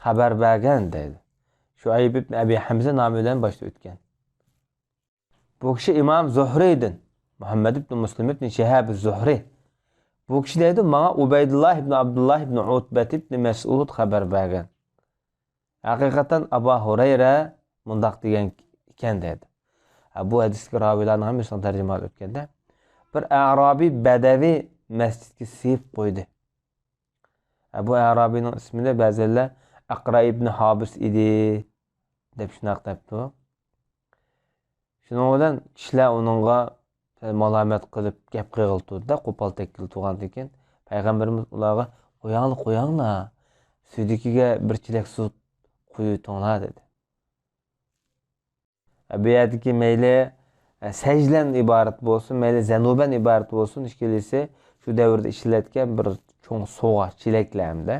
خەۋەر بەرگەن دەيدۇ. شۇئەيب ئىبن ئەبى ھەمزە نامى بىلەن باشتا ئۆتكەن. بۇ كىشى ئىمام زۇھرىدىن، مۇھەممەد ئىبن مۇسلىم ئىبن شىھاب زۇھرى. بۇ كىشى دەيدۇ، ماڭا ئۇبەيدۇللا ئىبن ئابدۇللا ئىبن ئۇتبەت ئىبن مەسئۇد خەۋەر بەرگەن. ھەقىقەتەن ئابا ھۇرەيرە مۇنداق دېگەن ئىكەن دەيدۇ. ھە، بۇ ھەدىستىكى راۋىيلارنىڭ ھەممىسىنىڭ تەرجىمىھالى ئۆتكەندە، بىر ئەرابىي بەدەۋى مەسچىتكە سىيىپ قويدى. ھە، بۇ ئەرابىينىڭ ئىسمىنى بەزىلەر ئەقرا ئىبن ھابىس ئىدى، دەپ شۇنداق دەپتۇ. شۇنىڭ بىلەن كىشىلەر ئۇنىڭغا مالامەت قىلىپ گەپ قىلغىلى تۇردى-دە، قوپال تەگكىلى تۇرغاندىكىن، پەيغەمبىرىمىز ئۇلارغا، قوياڭلار، قوياڭلار، سۈيدۈكىگە بىر چېلەك سۇ قۇيۇۋېتىڭلار، دېدى. بۇ يەردىكى مەيلى، ئە، سەجلەن ئىبارەت بولسۇن، مەيلى زەنۇبەن ئىبارەت بولسۇن، ئىككىلىسى شۇ دەۋردە ئىشلەتكەن بىر چوڭ سوغا، چېلەكلەر ھەمدە.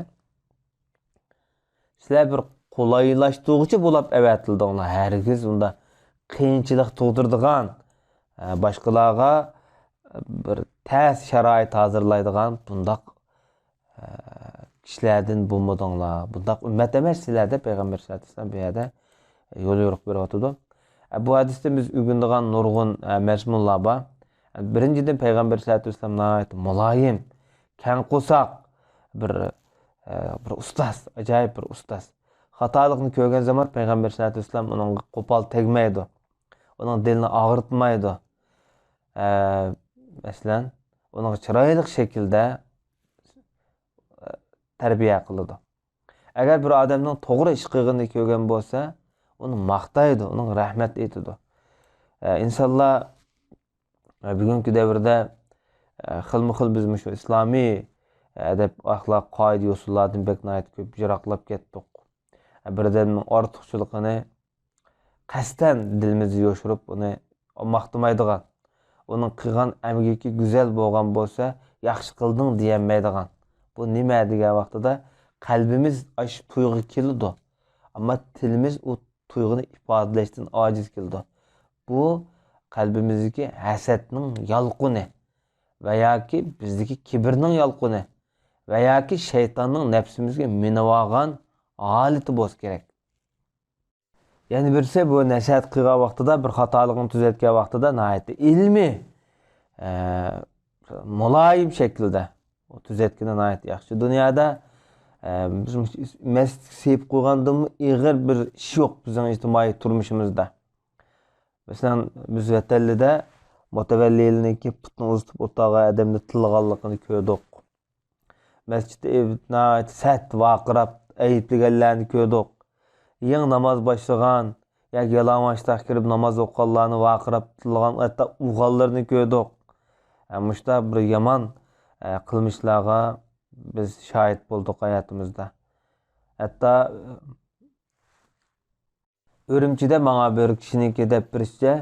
سىلەر بىر قولايلاشتۇرغۇچى بولاپ ئەۋەتىلدىڭلار. ھەرگىز ئۇنداق قىيىنچىلىق تۇغدۇرىدىغان، ئە، باشقىلارغا بىر تەس شارائىت ھازىرلايدىغان بۇنداق كىشىلەردىن بولمىدىڭلار، بۇنداق ئۈممەت ئەمەس سىلەر، دەپ پەيغەمبەر سەللەللاھۇ ئەلەيھى ۋەسەللەم بۇ يەردە يول يورۇق بېرىۋاتىدۇ. بۇ ھەدىستىن بىز ئۆگىنىدىغان نۇرغۇن مەزمۇنلار بار. بىرىنچىدىن، پەيغەمبەر سەللەللاھۇ ئەلەيھى ۋەسەللەم ناھايىتى مۇلايىم، كەڭ قورساق بىر، بىر ئۇستاز، ئاجايىپ بىر ئۇستاز. خاتالىقنى كۆرگەن زامان پەيغەمبەر سەللەللاھۇ ئەلەيھى ۋەسەللەم ئۇنىڭغا قوپال تەگمەيدۇ، ئۇنىڭ دىلىنى ئاغرىتمايدۇ. ئە، مەسىلەن، ئۇنىڭغا چىرايلىق شەكىلدە، ئە، تەربىيە قىلىدۇ. ئەگەر بىر ئادەمنىڭ توغرا ئىش قىلغىنىنى كۆرگەن بولسا، ئۇنى ماختايدۇ، ئۇنىڭغا رەھمەت ئېيتىدۇ. ئە، ئىنسانلار ۋە بۈگۈنكى دەۋردە، ئە، خىلمۇ خىل بىز مۇشۇ ئىسلامىي ئەدەپ، ئەخلاق، قائىدە، يوسۇنلاردىن بەك ناھايىتى كۆپ يىراقلاپ كەتتۇق. ئە، بىر ئادەمنىڭ ئارتۇقچىلىقىنى قەستەن دىلىمىزدا يوشۇرۇپ، ئۇنى ماختىمايدىغان، ئۇنىڭ قىلغان ئەمگىكى گۈزەل بولغان بولسا، ياخشى قىلدىڭ دېيەلمەيدىغان. بۇ نېمە دېگەن ۋاقتىدا، قەلبىمىز ئاشۇ تۇيغۇغا كېلىدۇ. ئەمما تىلىمىز ئۇ تۇيغۇنى ئىپادىلەشتىن ئاجىز كېلىدۇ. بۇ قەلبىمىزدىكى ھەسەتنىڭ يالقۇنى ۋە ياكى بىزدىكى كىبىرنىڭ يالقۇنى ۋە ياكى شەيتاننىڭ نەپسىمىزگە مىنىۋالغان ھالىتى بولسا كېرەك. يەنە بىرسى، بۇ نەسىھەت قىلغان ۋاقتىدا، بىر خاتالىقنى تۈزەتكەن ۋاقتىدا ناھايىتى ئىلمىي، ئە، مۇلايىم شەكىلدە تۈزەتكىنى ناھايىتى ياخشى. دۇنيادا، ئە، بىز مەسچىتكە سېلىپ قويغاندىنمۇ ئېغىر بىر ئىش يوق بىزنىڭ ئىجتىمائىي تۇرمۇشىمىزدا. مەسىلەن، بىز ۋەتەنلىدە مۇتەۋەللىلەرنىڭكى پۇتىنى ئۇزىتىپ ئولتۇرغان ئادەمنى تىللىغانلىقىنى كۆردۇق. مەسچىتتە ناھايىتى سەت ۋارقىراپ ئەيىبلىگەنلەرنى كۆردۇق. يېڭى ناماز باشلىغان ياكى يالىڭاچتاق كىرىپ ناماز ئوقۇغانلارنى ۋارقىراپ تىللىغان، ھەتتا ئۇرغانلىرىنى كۆردۇق. ھە، مۇشۇنداق بىر يامان، ھە، قىلمىشلارغا بىز شاھىت بولدۇق ھاياتىمىزدا. ھەتتا ئۈرۈمچىدە ماڭا بىر كىشىنىڭكى دەپ بېرىشىچە،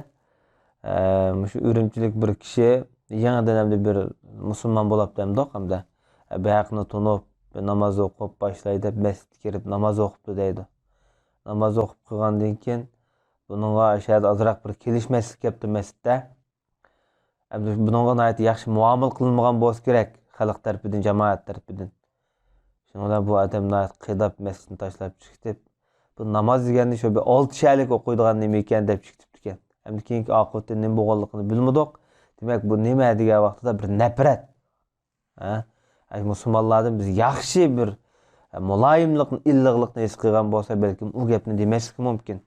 ئە، مۇشۇ ئۈرۈمچىلىك بىر كىشى يېڭىدىن ئەمدى بىر مۇسۇلمان بولاپتۇ ئەمدى ئەمدى. ئە، بۇ ھەقنى تونۇپ، بىر ناماز ئوقۇپ باشلاي دەپ مەسچىتكە كىرىپ ناماز ئوقۇپتۇ دەيدۇ. ناماز ئوقۇپ قىلغاندىن كېيىن بۇنىڭغا شايەت ئازراق بىر كېلىشمەسلىك كەپتۇ مەسچىتتە. ئەمدى بۇنىڭغا ناھايىتى ياخشى مۇئامىلە قىلىنمىغان بولسا كېرەك، خەلق تەرىپىدىن، جامائەت تەرىپىدىن. شۇنىڭ بىلەن بۇ ئادەم ناھايىتى قىيناپ مەسچىتنى تاشلاپ چىقىپ كېتىپ، بۇ ناماز دېگەننى شۇ بىر ئالتە شەلىك ئوقۇيدىغان نېمە ئىكەن دەپ چىقىپ كېتىپتىكەن. ئەمدى كېيىنكى ئاقىۋىتى نېمە بولغانلىقىنى بىلمىدۇق. دېمەك، بۇ نېمە دېگەن ۋاقتىدا بىر نەپرەت. ھە؟ ئەي، مۇسۇلمانلاردىن بىز ياخشى بىر، ئە، مۇلايىملىقنى، ئىللىقلىقنى ھېس قىلغان بولسا، بەلكىم ئۇ گەپنى دېمەسلىكى مۇمكىن.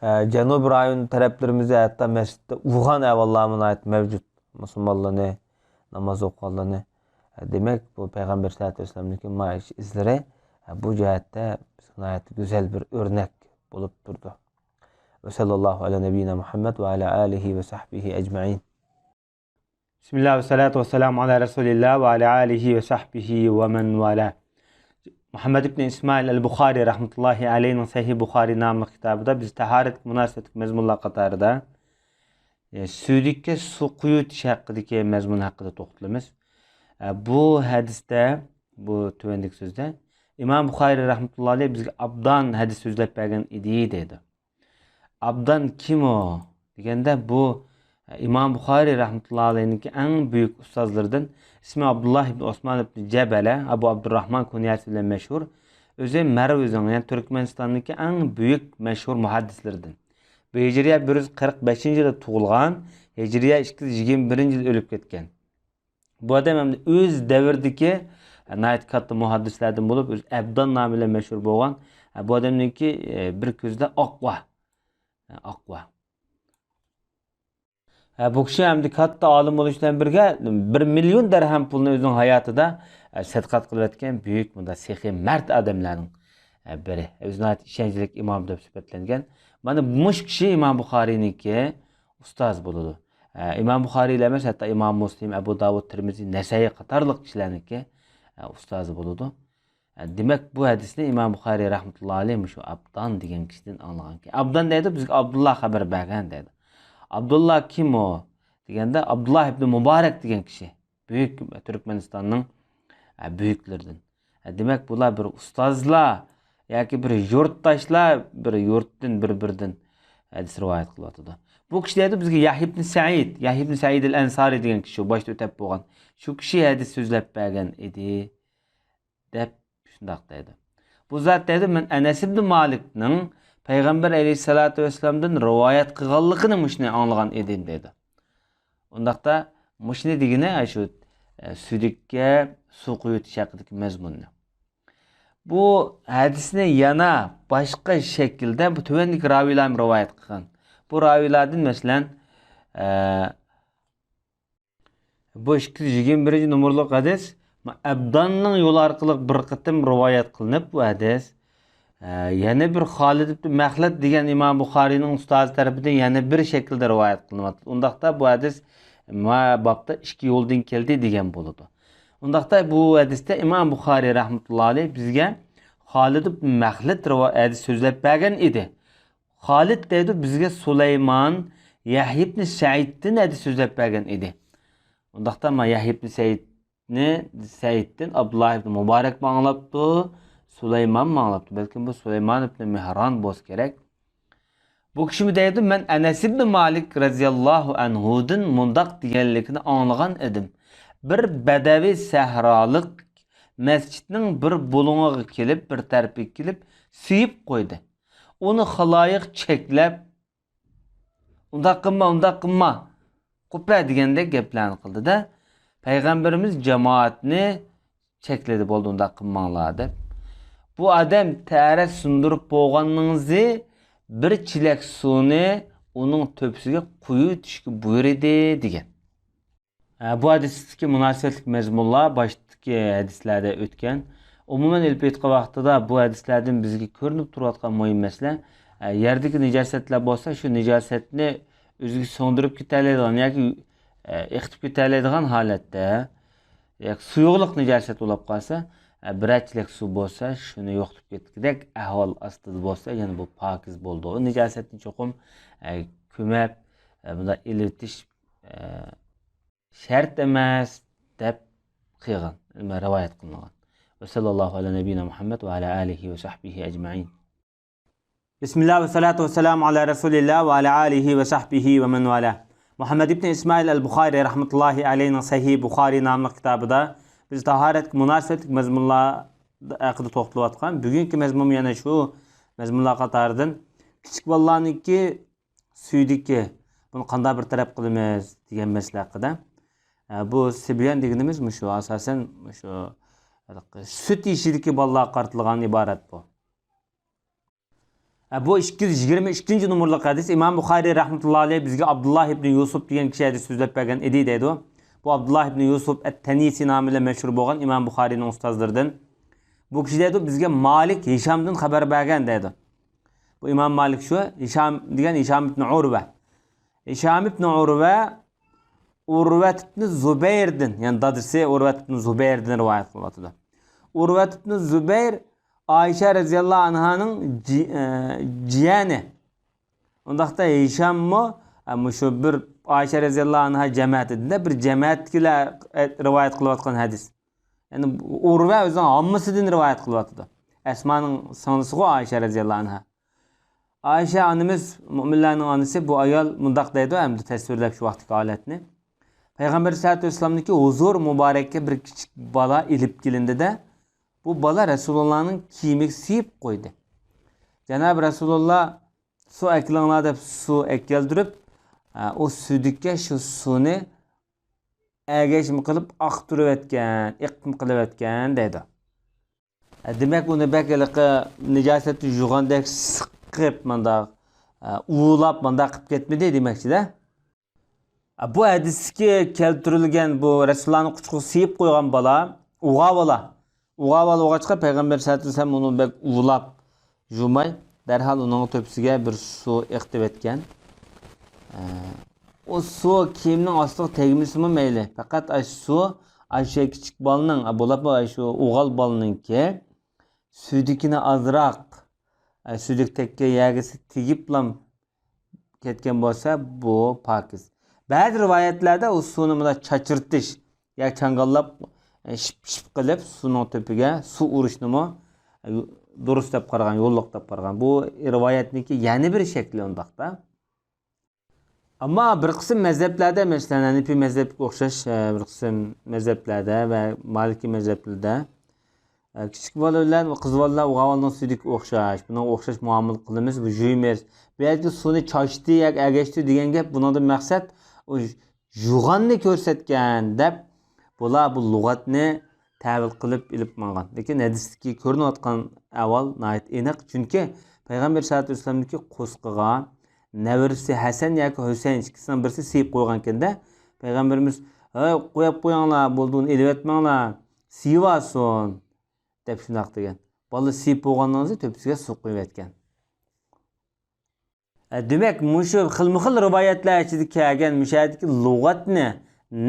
ئە، جەنۇب رايون تەرەپلىرىمىزدە ھەتتا مەسچىتتە ئۇرغان ئەھۋاللارمۇ ناھايىتى مەۋجۇت. مۇسۇلمانلارنى، ناماز ئوقۇغانلارنى. ئە، دېمەك، بۇ پەيغەمبەر سەللەللاھۇ ئەلەيھى ۋەسەللەمنىڭكى مانا ئىش ئىزلىرى، ئە، بۇ جەھەتتە بىزگە ناھايىتى گۈزەل بىر ئۆرنەك بولۇپ تۇرىدۇ. ۋە سەللەللاھۇ ئەلا نەبىييىنا مۇھەممەد ۋە ئەلا ئالىھى ۋە سەھبىھى ئەجمەئىن. بىسمىللا ۋە سالاتۇ ۋە سالامۇ ئالا رەسۇلىللا ۋە ئالا ئالىھى ۋە سەھبىھى ۋە مەن ۋالا. مۇھەممەد ئىبن ئىسمائىل ئەل بۇخارى رەھمەتۇللاھى ئەلەيھىنىڭ سەھىھ بۇخارى ناملىق كىتابىدا بىز تاھارەتكە مۇناسىۋەتلىك مەزمۇنلارغا قاتارىدا، ئە، سۈيدۈككە سۇ قۇيۇۋېتىش ھەققىدىكى مەزمۇن ھەققىدە توختىلىمىز. ئە، بۇ ھەدىستە، بۇ تۆۋەندىكى سۆزدە ئىمام بۇخارى رەھمەتۇللاھى ئەلەيھ بىزگە ئابدان ھەدىس سۆزلەپ بەرگەن ئىدى دەيدۇ. ئابدان كىم ئۇ دېگەندە، بۇ ئىمام بۇخارى رەھمەتۇللاھى ئەلەيھنىڭكى ئەڭ بۈيۈك ئۇستازلىرىدىن، ئىسمى ئابدۇللاھ ئىبن ئوسمان ئىبن جەبەلە، ئەبۇ ئابدۇرراھمان كۇنيەسى بىلەن مەشھۇر. ئۆزى مەرۋ ئۆزىنىڭ، يەنى تۈركمەنىستاندىكى ئەڭ بۈيۈك مەشھۇر مۇھەددىسلىرىدىن. بۇ ھىجرىيە بىر يۈز قىرىق بەشىنچى يىلدا تۇغۇلغان، ھىجرىيە ئىككى يۈز يىگىرمە بىرىنچى يىلدا ئۆلۈپ كەتكەن. بۇ ئادەم ئەمدى ئۆز دەۋرىدىكى ناھايىتى كاتتا مۇھەددىسلەردىن بولۇپ، ئۆزى ئەبدان نامى بىلەن مەشھۇر بولغان. بۇ ئادەمنىڭكى بىر كۆزىدە ئاقۋا. ئاقۋا. بۇ كىشى ئەمدى كاتتا ئالىم بولۇش بىلەن بىرگە، بىر مىليون دەرھەم پۇلنى ئۆزىنىڭ ھاياتىدا سەدىقە قىلىۋەتكەن بۈيۈك، مۇنداق سېخىي مەرد ئادەملەرنىڭ بىرى. ئۆزىنى ناھايىتى ئىشەنچلىك ئىمام دەپ سۈپەتلەنگەن. مانا مۇشۇ كىشى ئىمام بۇخارىينىڭكى ئۇستازى بولىدۇ. ئە، ئىمام بۇخارىيلا ئەمەس، ھەتتا ئىمام مۇسلىم، ئەبۇ داۋۇد، تىرمىزى، نەسەئىي قاتارلىق كىشىلەرنىڭكى، ئە، ئۇستازى بولىدۇ. ئە، دېمەك، بۇ ھەدىسنى ئىمام بۇخارىي رەھمەتۇللاھى ئەلەيھ مۇشۇ ئابدان دېگەن كىشىدىن ئاڭلىغانكەن. ئابدان دەيدۇ، بىزگە ئابدۇللا خەۋەر بەرگەن دەيدۇ. ئابدۇللا كىم ئۇ دېگەندە، ئابدۇللا ئىبنى مۇبارەك دېگەن كىشى. بۈيۈك تۈركمەنىستاننىڭ، ئە، بۈيۈكلىرىدىن. ئە، دېمەك، بۇلار بىر ئۇستازلار ياكى بىر يۇرتداشلار بىر يۇرتتىن بىر-بىرىدىن ھەدىس رىۋايەت قىلىۋاتىدۇ. بۇ كىشى دەيدۇ، بىزگە يەھيا ئىبن سەئىد، يەھيا ئىبن سەئىد ئەل ئەنسارى دېگەن كىشى، باشتا ئۆتەپ بولغان. شۇ كىشى ھەدىس سۆزلەپ بەرگەن ئىدى، دەپ شۇنداق دەيدۇ. بۇ زات دەيدۇ، مەن ئەنەس ئىبن مالىكنىڭ پەيغەمبەر ئەلەيھىسسالاتۇ ۋەسسالامدىن رىۋايەت قىلغانلىقىنى مۇشۇنى ئاڭلىغان ئىدىم دەيدۇ. ئۇنداقتا مۇشۇنى دېگىنى شۇ، ئە، سۈيدۈككە سۇ قۇيۇۋېتىش ھەققىدىكى مەزمۇننى. بۇ ھەدىسنى يەنە باشقا شەكىلدە بۇ تۆۋەندىكى راۋىيلارمۇ رىۋايەت قىلغان. بۇ راۋىيلاردىن، مەسىلەن، ئە، بۇ ئىككى يۈز يىگىرمە بىرىنچى نومۇرلۇق ھەدىس، ئەبداننىڭ يولى ئارقىلىق بىر قېتىم رىۋايەت قىلىنىپ، بۇ ھەدىس، ئە، يەنە بىر خالىد ئىبن مەخلەد دېگەن ئىمام بۇخارىينىڭ ئۇستازى تەرىپىدىن يەنە بىر شەكىلدە رىۋايەت قىلىنىۋاتىدۇ. ئۇنداقتا بۇ ھەدىس ما بابتا ئىككى يولدىن كەلدى دېگەن بولىدۇ. ئۇنداقتا بۇ ھەدىستە ئىمام بۇخارىي رەھمەتۇللا ئەلەيھ بىزگە خالىد ئىبن مەخلەد رىۋا-، ھەدىس سۆزلەپ بەرگەن ئىدى. خالىد دەيدۇ، بىزگە سۇلايمان، يەھيا ئىبن سەئىدتىن ھەدىس سۆزلەپ بەرگەن ئىدى. ئۇنداقتا ما يەھيا ئىبن سەئىدنى، سەئىدتىن ئابدۇللا ئىبن مۇبارەكمۇ ئاڭلاپتۇ، سۇلايمانمۇ ئاڭلاپتۇ. بەلكىم بۇ سۇلايمان ئىبن مېھران بولسا كېرەك. بۇ كىشىمۇ دەيدۇ، مەن ئەنەس ئىبن مالىك رەزىياللاھۇ ئەنھۇدىن مۇنداق دېگەنلىكىنى ئاڭلىغان ئىدىم. بىر بەدەۋى سەھرالىق مەسچىتنىڭ بىر بۇلۇڭىغا كېلىپ، بىر تەرىپىگە كېلىپ، سۆيۈپ قويدى. ئۇنى خالايىق چەكلەپ، «ئۇنداق قىلما، ئۇنداق قىلما، قوپە» دېگەندەك گەپلەرنى قىلدى-دە، پەيغەمبىرىمىز جامائەتنى چەكلىدى، «بولدى، ئۇنداق قىلماڭلار» دەپ. بۇ ئادەم تەرەت سۇندۇرۇپ بولغاندىن كېيىن بىر چېلەك سۇنى ئۇنىڭ تۆپىسىگە قۇيۇۋېتىشكە بۇيرۇدى، دېگەن. ئە، بۇ ھەدىستىكى مۇناسىۋەتلىك مەزمۇنلار باشتىكى ھەدىسلەردە ئۆتكەن. ئومۇمەن ئېلىپ ئېيتقان ۋاقتىدا بۇ ھەدىسلەردىن بىزگە كۆرۈنۈپ تۇرۇۋاتقان مۇھىم مەسىلە، ئە، يەردىكى نىجاسەتلەر بولسا، شۇ نىجاسەتنى ئۆزىگە سىڭدۈرۈپ كېتەلەيدىغان ياكى، ئە، ئېقىتىپ كېتەلەيدىغان ھالەتتە، ياكى سۇيۇقلۇق نىجاسەت بولۇپ قالسا، ئە، بىرەر چېلەك سۇ بولسا، شۇنى يوقىتىپ كەتكۈدەك ئەھۋال ئاستىدا بولسا، يەنە بۇ پاكىز بولىدۇ. ئۇ نىجاسەتنى چوقۇم، ئە، كۆمەپ، ئە، بۇنداق ئېلىۋېتىش، ئە، شەرت ئەمەس دەپ قىلغان، رىۋايەت قىلىنغان. ۋە سەللەللاھۇ ئەلا نەبىينا مۇھەممەد ۋە ئەلا ئالىھى ۋە سەھبىھى ئەجمەئىن. بىسمىللا ۋە سالاتۇ ۋە سالامۇ ئەلا رەسۇلىللا ۋە ئەلا ئالىھى ۋە سەھبىھى ۋە مەن ۋالا. مۇھەممەد ئىبن ئىسمائىل ئەل بۇخارى رەھمەتۇللاھى ئەلەيھنىڭ سەھىھ بۇخارى ناملىق كىتابىدا بىز تاھارەتكە مۇناسىۋەتلىك مەزمۇنلار ھەققىدە توختىلىۋاتقان. بۈگۈنكى مەزمۇن يەنە شۇ مەزمۇنلار قاتارىدىن. كىچىك بالىلارنىڭكى سۈيدۈكى، بۇنى قانداق بىر تەرەپ قىلىمىز دېگەن مەسىلە ھەققىدە. ئە، بۇ سىبيان دېگىنىمىز مۇشۇ، ئاساسەن مۇشۇ سۈت يېشىدىكى بالىلارغا قارىتىلغان ئىبارەت بۇ. ئە، بۇ ئىككى يۈز يىگىرمە ئىككىنچى نومۇرلۇق ھەدىس. ئىمام بۇخارىي رەھمەتۇللا ئەلەيھ بىزگە ئابدۇللا ئىبنى يۈسۈپ دېگەن كىشى ھەدىس سۆزلەپ بەرگەن ئىدى دەيدۇ. بۇ ئابدۇللا ئىبنى يۈسۈپ ئەت-تەنىسى نامى بىلەن مەشھۇر بولغان ئىمام بۇخارىينىڭ ئۇستازلىرىدىن. بۇ كىشى دەيدۇ، بىزگە مالىك ھىشامدىن خەۋەر بەرگەن دەيدۇ. بۇ ئىمام مالىك شۇ، ھىشام دېگەن ھىشام ئىبنى ئۇرۋە. ھىشام ئىبنى ئۇرۋە، ئۇرۋەت ئىبنى زۇبەيردىن، يەنى دادىسى ئۇرۋەت ئىبنى زۇبەيردىن رىۋايەت قىلىۋاتىدۇ. ئۇرۋەت ئىبنى زۇبەير ئائىشە رەزىياللاھۇ ئەنھانىڭ جى-، ئە، جىيەنى. ئۇنداقتا ھىشاممۇ، ئە، مۇشۇ بىر ئائىشە رەزىياللاھۇ ئەنھا جەمەتىدە بىر جەمەتتىكىلەر، ئە، رىۋايەت قىلىۋاتقان ھەدىس. يەنى ئۇرۋە ئۆزىنىڭ ھاممىسىدىن رىۋايەت قىلىۋاتىدۇ. ئەسمانىڭ سىڭلىسىغۇ ئائىشە رەزىياللاھۇ ئەنھا. ئائىشە ئانىمىز، مۇئمىنلارنىڭ ئانىسى، بۇ ئايال مۇنداق دەيدۇ، ئەمدى تەسۋىرلەپ شۇ ۋاقىتتىكى ھالەتنى. پەيغەمبەر سەللەللاھۇ ئەلەيھى ۋەسەللەمنىڭكى ھۇزۇر مۇبارەككە بىر كىچىك بالا ئېلىپ كېلىندى-دە، بۇ بالا رەسۇلۇللانىڭ كىيىمىگە سىيىپ قويدى. جانابى رەسۇلۇللا، سۇ ئەكىلىڭلار دەپ سۇ ئەكەلدۈرۈپ، ئە، ئۇ سۈيدۈككە شۇ سۇنى ئەگەشمە قىلىپ ئاقتۇرۇۋەتكەن، ئېقىتما قىلىۋەتكەن دەيدۇ. ئە، دېمەك، ئۇنى بەك ھېلىقى نىجاسەتنى يۇغاندەك سىقىپ، مانداق، ئە، ئۇۋىلاپ، مانداق قىلىپ كەتمىدى دېمەكچىدە. ئە، بۇ ھەدىستىكى كەلتۈرۈلگەن بۇ رەسۇلۇللانىڭ قۇچىقىغا سىيىپ قويغان بالا، ئۇغا بالا. ئۇغا بالا بولغاچقا، پەيغەمبەر سەللەللاھۇ ئەلەيھى ۋەسەللەم ئۇنى بەك ئۇۋىلاپ، يۇماي، دەرھال ئۇنىڭ تۆپىسىگە بىر سۇ ئېقىتىۋەتكەن. ئە، ئۇ سۇ كىيىمنىڭ ئاستىغا تەگمىسىمۇ مەيلى. پەقەت ئاشۇ سۇ، ئاشۇ كىچىك بالىنىڭ، ئە، بولۇپمۇ ئاشۇ ئوغۇل بالىنىڭكى سۈيدۈكىنى ئازراق، ئە، سۈيدۈك تەگكەن يەرگە تېگىپلا كەتكەن بولسا، بۇ پاكىز. بەزى رىۋايەتلەردە ئۇ سۇنى مۇنداق چاچرىتىش ياكى چاڭگاللاپ، ئە، شىپ-شىپ قىلىپ سۇنىڭ تۆپىگە سۇ ئۇرۇشنىمۇ، ئە، دۇرۇس دەپ قارىغان، يوللۇق دەپ قارىغان. بۇ رىۋايەتنىڭكى يەنە بىر شەكلى ئۇنداقتا. ئەمما بىر قىسىم مەزھەپلەردە، مەسىلەن، ھەنىپىي مەزھەپكە ئوخشاش، ئە، بىر قىسىم مەزھەپلەردە ۋە مالىكىي مەزھەپلەردە، ئە، كىچىك بالا بىلەن قىز بالىلار ئوغۇل بالىنىڭ سۈيدۈكىگە ئوخشاش، بۇنىڭغا ئوخشاش مۇئامىلە قىلىمىز، بۇ يۇيىمىز. بۇ يەردىكى سۇنى چاچتى ياكى ئەگەشتى دېگەن گەپ، بۇنىڭدىن مەقسەت ئۇ يۇغاننى كۆرسەتكەن دەپ، بۇلار بۇ لۇغەتنى تەۋىل قىلىپ ئېلىپ ماڭغان. لېكىن ھەدىستىكى كۆرۈنۈۋاتقان ئەھۋال ناھايىتى ئېنىق. چۈنكى پەيغەمبەر سەللەللاھۇ ئەلەيھى ۋەسەللەمنىڭكى قورسىقىغا نەۋرىسى ھەسەن ياكى ھۈسەيىن ئىككىسىنىڭ بىرسى سىيىپ قويغانىكەن-دە، پەيغەمبىرىمىز، «ھەي، قويۇپ قويۇڭلار، بولدى، ئۇنى ئېلىۋەتمەڭلار، سىيىۋالسۇن» دەپ شۇنداق دېگەن. بالا سىيىپ بولغاندىن كېيىن تۆپىسىگە سۇ قۇيۇۋەتكەن. ئە، دېمەك، مۇشۇ خىلمۇ خىل رىۋايەتلەر ئىچىدە كەلگەن مۇشۇ يەردىكى لۇغەتنى،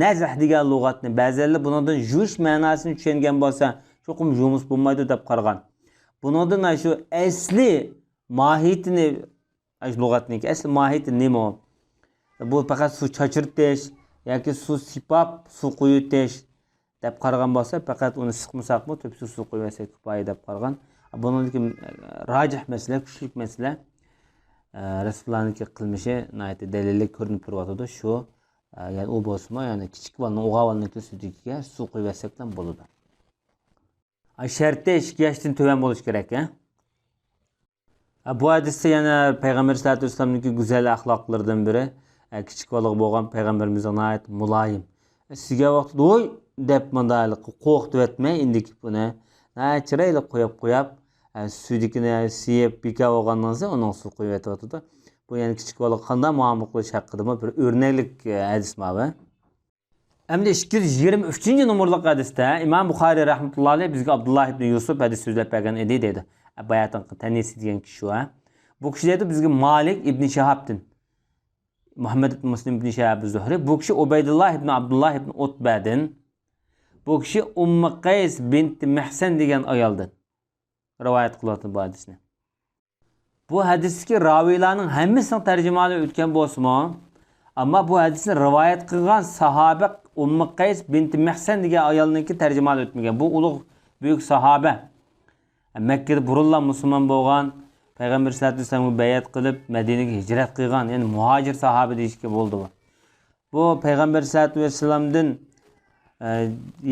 نەزھ دېگەن لۇغەتنى، بەزىلەر بۇنىڭدىن يۇيۇش مەناسىنى چۈشەنگەن بولسا، چوقۇم يۇمۇس بولمايدۇ دەپ قارىغان. بۇنىڭدىن شۇ ئەسلى ماھىيىتىنى، شۇ لۇغەتنىڭكى ئەسلى ماھىيىتى نېمە ئۇ؟ بۇ پەقەت سۇ چاچرىتىش ياكى سۇ سىيپاپ، سۇ قۇيۇۋېتىش دەپ قارىغان بولسا، پەقەت ئۇنى سىقمىساقمۇ، تۆپىسىگە سۇ قۇيۇۋەتسەك كۇپايە دەپ قارىغان. بۇنىڭدىكى راجىھ مەسىلە، كۈچلۈك مەسىلە، ئە، رەسۇلۇللانىڭكى قىلمىشى ناھايىتى دەلىللىك كۆرۈنۈپ تۇرۇۋاتىدۇ. شۇ، ئە، يەنى ئۇ بولسىمۇ، يەنى كىچىك بالىنىڭ، ئوغۇل بالىنىڭكى سۈيدۈكىگە سۇ قۇيۇۋەتسەكلا بولىدۇ. ئاي، شەرتى ئىككى ياشتىن تۆۋەن بولۇش كېرەك، ھە؟ ھە، بۇ ھەدىستە يەنە پەيغەمبەر سەللەللاھۇ ئەلەيھى ۋەسەللەمنىڭكى گۈزەل ئەخلاقلىرىدىن بىرى، ھە، كىچىك بالىغا بولغان پەيغەمبىرىمىزنىڭ ناھايىتى مۇلايىم. سىيگەن ۋاقتىدا ۋوي دەپ مۇنداق قورقۇتۇۋەتمەي ئىندىكى بۇنى. ناھايىتى چىرايلىق قويۇپ قويۇپ، ھە، سۈيدۈكىنى سىيىپ بىكار بولغاندىن كېيىن ئۇنىڭغا سۇ قۇيۇۋېتىۋاتىدۇ. بۇ يەنە كىچىك بالىغا قانداق مۇئامىلە قىلىش ھەققىدىمۇ بىر ئۆرنەكلىك، ھە، ھەدىس ماۋۇ. ئەمدى ئىككى يۈز يىگىرمە ئۈچىنچى نومۇرلۇق ھەدىستە ئىمام بۇخارىي رەھمەتۇللاھى ئەلەيھ بىزگە ئابدۇللا ئىبنى يۈسۈپ ھەدىس سۆزلەپ بەرگەن ئىدى دەيدۇ. باياتىنقى تەنىسى دېگەن كىشى شۇ، ھە. بۇ كىشى دەيدۇ، بىزگە مالىك ئىبنى شىھابتىن، مۇھەممەد ئىبنى مۇسلىم ئىبنى شىھاب زۇھرى، بۇ كىشى ئۇبەيدۇللا ئىبنى ئابدۇللا ئىبنى ئۇتبەدىن، بۇ كىشى ئۇممى قەيس بىنتى مەھسەن دېگەن ئايالدىن رىۋايەت قىلىۋاتىدۇ بۇ ھەدىسنى. بۇ ھەدىستىكى راۋىيلارنىڭ ھەممىسىنىڭ تەرجىمىھالى ئۆتكەن بولسىمۇ، ئەمما بۇ ھەدىسنى رىۋايەت قىلغان ساھابە ئۇممى قەيس بىنتى مەھسەن دېگەن ئايالنىڭكى تەرجىمىھالى ئۆتمىگەن. بۇ ئۇلۇغ، بۈيۈك ساھابە. مەككىدە بۇرۇنلا مۇسۇلمان بولغان، پەيغەمبەر سەللەللاھۇ ئەلەيھى ۋەسەللەمگە بەيئەت قىلىپ، مەدىنىگە ھىجرەت قىلغان، يەنى مۇھاجىر ساھابە دېيىشكە بولىدۇ بۇ. بۇ پەيغەمبەر سەللەللاھۇ ئەلەيھى ۋەسەللەمدىن، ئە،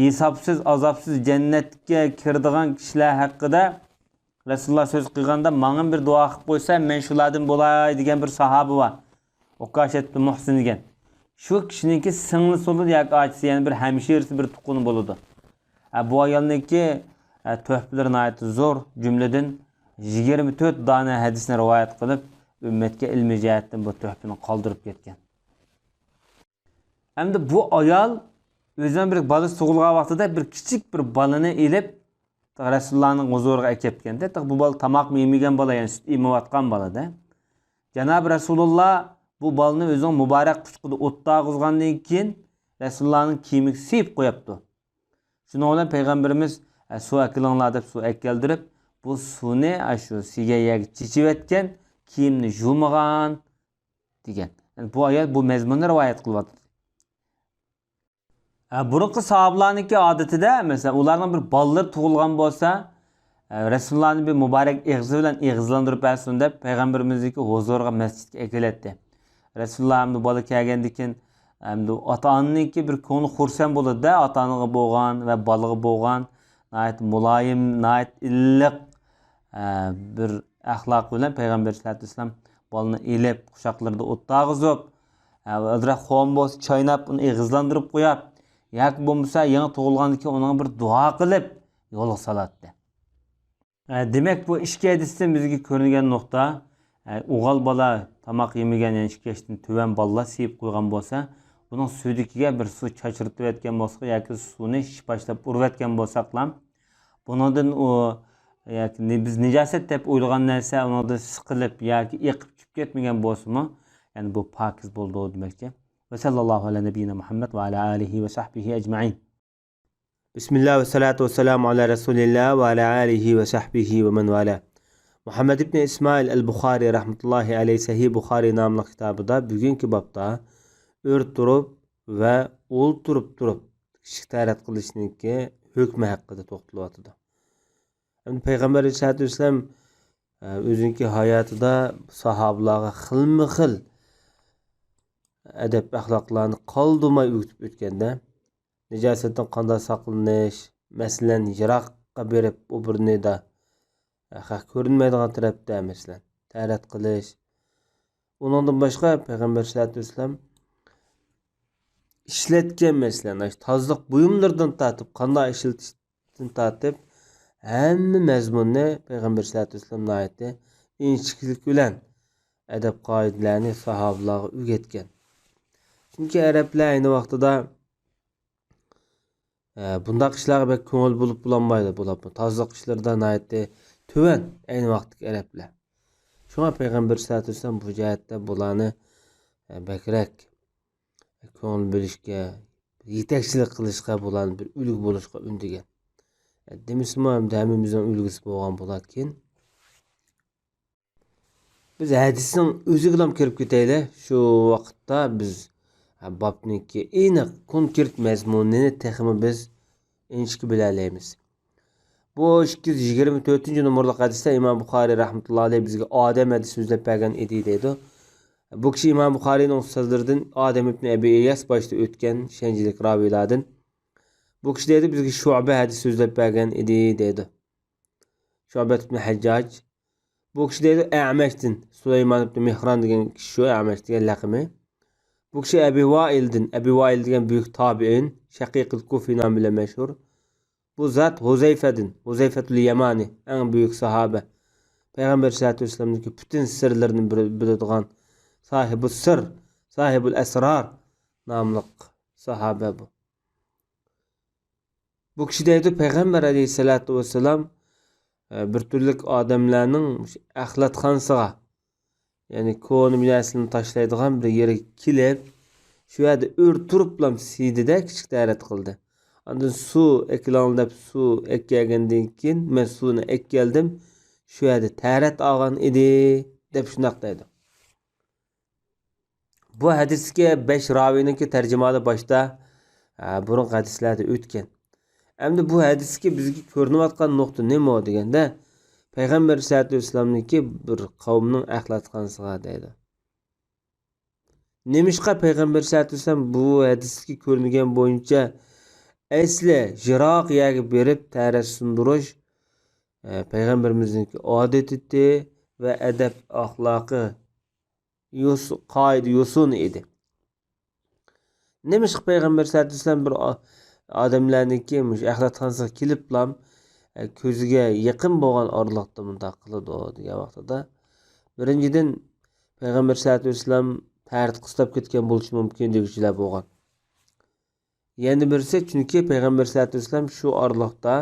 ھېسابسىز، ئازابسىز جەننەتكە كىرىدىغان كىشىلەر ھەققىدە رەسۇلۇللا سۆز قىلغاندا، ماڭىمۇ بىر دۇئا قىلىپ قويسا، مەن شۇلاردىن بولاي دېگەن بىر ساھابە بار. ئۇكاشەت بىن مۇھسىن دېگەن. شۇ كىشىنىڭكى سىڭلىسى بولىدۇ ياكى ئاچىسى، يەنى بىر ھەمشىرىسى، بىر تۇغقىنى بولىدۇ. ئە، بۇ ئايالنىڭكى، ئە، تۆھپىلىرى ناھايىتى زور. جۈملىدىن يىگىرمە تۆت دانە ھەدىسنى رىۋايەت قىلىپ، ئۈممەتكە ئىلمىي جەھەتتىن بۇ تۆھپىنى قالدۇرۇپ كەتكەن. ئەمدى بۇ ئايال ئۆزىنىڭ بىر بالىسى تۇغۇلغان ۋاقتىدا بىر كىچىك بىر بالىنى ئېلىپ، رەسۇلۇللانىڭ ھۇزۇرىغا ئەكەپتىكەن. تېخى بۇ بالا تاماقمۇ يېمىگەن بالا، يەنى سۈت ئېمىۋاتقان بالا-دە. جانابى رەسۇلۇللا بۇ بالىنى ئۆزىنىڭ مۇبارەك قۇچىقىدا ئوتتۇرغۇزغاندىن كېيىن، رەسۇلۇللانىڭ كىيىمىگە سىيىپ قويۇپتۇ. شۇنىڭ بىلەن پەيغەمبىرىمىز، «ئە، سۇ ئەكېلىڭلار» دەپ سۇ ئەكەلدۈرۈپ، بۇ سۇنى، ئە، شۇ سىيگەن يەرگە چېچىۋەتكەن، كىيىمنى يۇمىغان دېگەن. يەنى بۇ ئايەت بۇ مەزمۇننى رىۋايەت قىلىۋاتىدۇ. ئە، بۇرۇنقى ساھابىلارنىڭكى ئادىتىدە، مەسىلەن، ئۇلارنىڭ بىر بالىلىرى تۇغۇلغان بولسا، ئە، رەسۇلۇللانى بىر مۇبارەك ئېغىزى بىلەن ئېغىزلاندۇرۇپ بەرسۇن دەپ، پەيغەمبىرىمىزنىڭكى ھۇزۇرىغا مەسچىتكە ئەكېلەتتى. رەسۇلۇللا ئەمدى بالا كەلگەندىن كېيىن، ئەمدى ئاتا-ئانىنىڭكى بىر كۆڭلى خۇرسەن بولىدۇ-دە، ئاتا-ئانىغا بولغان ۋە بالىغا بولغان ناھايىتى مۇلايىم، ناھايىتى ئىللىق، ئە، بىر ئەخلاقى بىلەن پەيغەمبەر سەللەللاھۇ ئەلەيھى ۋەسەللەم بالىنى ئېلىپ، قۇچاقلىرىدا ئولتۇرغۇزۇپ، ئە، ئازراق خورما بولسا چايناپ، ئۇنى ئېغىزلاندۇرۇپ قويۇپ، ياكى بولمىسا يېڭى تۇغۇلغاندىن كېيىن ئۇنىڭغا بىر دۇئا قىلىپ يولغا سالاتتى. ئە، دېمەك، بۇ ئىككى ھەدىستىن بىزگە كۆرۈنگەن نۇقتا، ئە، ئوغۇل بالا تاماق يېمىگەن، يەنى ئىككى ياشتىن تۆۋەن بالىلار سىيىپ قويغان بولسا، بۇنىڭ سۈيدۈكىگە بىر سۇ چاچرىتىۋەتكەن بولساق ياكى سۇنى شىپاشلاپ ئۇرۇۋەتكەن بولساقلا، بۇنىڭدىن ئۇ، ياكى نى-، بىز نىجاسەت دەپ ئويلىغان نەرسە ئۇنىڭدىن سىقىلىپ ياكى ئېقىپ چۈشۈپ كەتمىگەن بولسىمۇ، يەنى بۇ پاكىز بولىدۇ دېمەكچى. وصلى الله على نبينا محمد وعلى آله وصحبه أجمعين. بسم الله والصلاة والسلام على رسول الله وعلى آله وصحبه ومن والاه. مۇھەممەد ئىبنى ئىسمائىل ئەل بۇخارىي رەھمەتۇللاھى ئەلەيھ سەھىھ بۇخارىي ناملىق كىتابىدا بۈگۈنكى بابتا ئۆرە تۇرۇپ ۋە ئولتۇرۇپ تۇرۇپ ئىشىك تەرەت قىلىشنىڭكى ھۆكمى ھەققىدە توختىلىۋاتىدۇ. ئەمدى پەيغەمبەر ئەلەيھىسسالاتۇ ۋەسسالام، ئە، ئۆزىنىڭكى ھاياتىدا ساھابىلارغا خىلمۇ خىل ئەدەپ ئەخلاقلارنى قالدۇرماي ئۆگىتىپ ئۆتكەندە، نىجاسەتتىن قانداق ساقلىنىش، مەسىلەن، يىراققا بېرىپ ئۇ بىرنى خەق كۆرۈنمەيدىغان تەرەپتە، مەسىلەن، تەرەت قىلىش. ئۇنىڭدىن باشقا پەيغەمبەر سەللەللاھۇ ئەلەيھى ۋەسەللەم ئىشلەتكەن، مەسىلەن، ئاشۇ تازىلىق بۇيۇملىرىدىن تارتىپ، قانداق ئىشلىتىشتىن تارتىپ، ھەممە مەزمۇننى پەيغەمبەر سەللەللاھۇ ئەلەيھى ۋەسەللەم ناھايىتى ئىنچىكىلىك بىلەن ئەدەپ قائىدىلەرنى ساھابىلارغا ئۆگەتكەن. چۈنكى ئەرەبلەر ئەينى ۋاقتىدا ئە، بۇنداق ئىشلارغا بەك كۆڭۈل بۆلۈپ بولالمايدۇ. بولۇپمۇ تازىلىق ئىشلىرىدا ناھايىتى تۆۋەن ئەينى ۋاقىتتىكى ئەرەبلەر. شۇڭا پەيغەمبەر سەللەللاھۇ ئەلەيھى ۋەسەللەم بۇ جەھەتتە بۇلارنى، ئە، بەكرەك كۆڭۈل بۆلۈشكە، يېتەكچىلىك قىلىشقا، بۇلارنى بىر ئۈلگە بولۇشقا ئۈندىگەن. ئە، دېمىسىمۇ، ئەمدى ھەممىمىزنىڭ ئۈلگىسى بولغان بۇلار كېيىن. بىز ھەدىسنىڭ ئۆزىگىلا كىرىپ كېتەيلى. شۇ ۋاقىتتا بىز، ھە، بابنىڭكى ئېنىق، كونكرېت مەزمۇنىنى تېخىمۇ بىز ئىنچىكە بىلەلەيمىز. بۇ ئىككى يۈز يىگىرمە تۆتىنچى نومۇرلۇق ھەدىستە ئىمام بۇخارىي رەھمەتۇللاھى ئەلەيھ بىزگە ئادەم ھەدىس سۆزلەپ بەرگەن ئىدى دەيدۇ. بۇ كىشى ئىمام بۇخارىينىڭ ئۇستازلىرىدىن ئادەم ئىبن ئەبى ئىياس باشتا ئۆتكەن ئىشەنچلىك راۋىلاردىن. بۇ كىشى دەيدۇ، بىزگە شۇئبە ھەدىس سۆزلەپ بەرگەن ئىدى دەيدۇ. شۇئبەت ئىبن ھەججاج. بۇ كىشى دەيدۇ، ئەمەشتىن، سۇلايمان ئىبن مېھران دېگەن كىشى شۇ، ئەمەش دېگەن لەقىمى. بۇ كىشى ئەبى ۋائىلدىن، ئەبى ۋائىل دېگەن بۈيۈك تابىئىن، شەقىقىل كۇفى نامى بىلەن مەشھۇر. بۇ زات ھۇزەيفەدىن، ھۇزەيفەتۇل يەمانى، ئەڭ بۈيۈك ساھابە. پەيغەمبەر سەللەللاھۇ ئەلەيھى ۋەسەللەمنىڭكى پۈتۈن سىرلىرىنى بىل-، بىلىدىغان ساھىبۇ سىر، ساھىبۇل ئەسرار ناملىق ساھابە بۇ. بۇ كىشى دەيدۇ، پەيغەمبەر ئەلەيھىسسالاتۇ ۋەسسالام، ئە، بىر تۈرلۈك ئادەملەرنىڭ مۇشۇ ئەخلەتخانىسىغا، يەنى كونا بىر نەرسىلەرنى تاشلايدىغان بىر يەرگە كېلىپ، شۇ يەردە ئۆرە تۇرۇپلا سىيدىدە، كىچىك تەرەت قىلدى. ئاندىن سۇ ئەكىلىڭ دەپ سۇ ئەكەلگەندىن كېيىن، مەن سۇنى ئەكەلدىم، شۇ يەردە تەرەت ئالغان ئىدى، دەپ شۇنداق دەيدۇ. بۇ ھەدىستىكى بەش راۋىنىڭكى تەرجىمىھالى باشتا، ئە، بۇرۇنقى ھەدىسلەردە ئۆتكەن. ئەمدى بۇ ھەدىستىكى بىزگە كۆرۈنۈۋاتقان نۇقتا نېمە دېگەندە، پەيغەمبەر سەللەللاھۇ ئەلەيھى ۋەسەللەمنىڭكى بىر قەۋمنىڭ ئەخلەتخانىسىغا دەيدۇ. نېمىشقا پەيغەمبەر سەللەللاھۇ ئەلەيھى ۋەسەللەم بۇ ھەدىستىكى كۆرۈنگەن بويىچە ئەسلى يىراق يەرگە بېرىپ تەرەت سۇندۇرۇش، ئە، پەيغەمبىرىمىزنىڭكى ئادىتى ۋە ئەدەپ ئەخلاقى يوس-، قائىدە يوسۇنى ئىدى. نېمىشقا پەيغەمبەر سەللەللاھۇ ئەلەيھى ۋەسەللەم بىر ئا-، ئادەملەرنىڭكى مۇشۇ ئەخلەتخانىسىغا كېلىپلا، ئە، كۆزىگە يېقىن بولغان ئارىلىقتا مۇنداق قىلىدۇ دېگەن ۋاقتىدا، بىرىنچىدىن، پەيغەمبەر سەللەللاھۇ ئەلەيھى ۋەسەللەم تەرەت قىستاپ كەتكەن بولۇشى مۇمكىن دېگۈچىلەر بولغان. يەنە بىرسى، چۈنكى پەيغەمبەر سەللەللاھۇ ئەلەيھى ۋەسەللەم شۇ ئارىلىقتا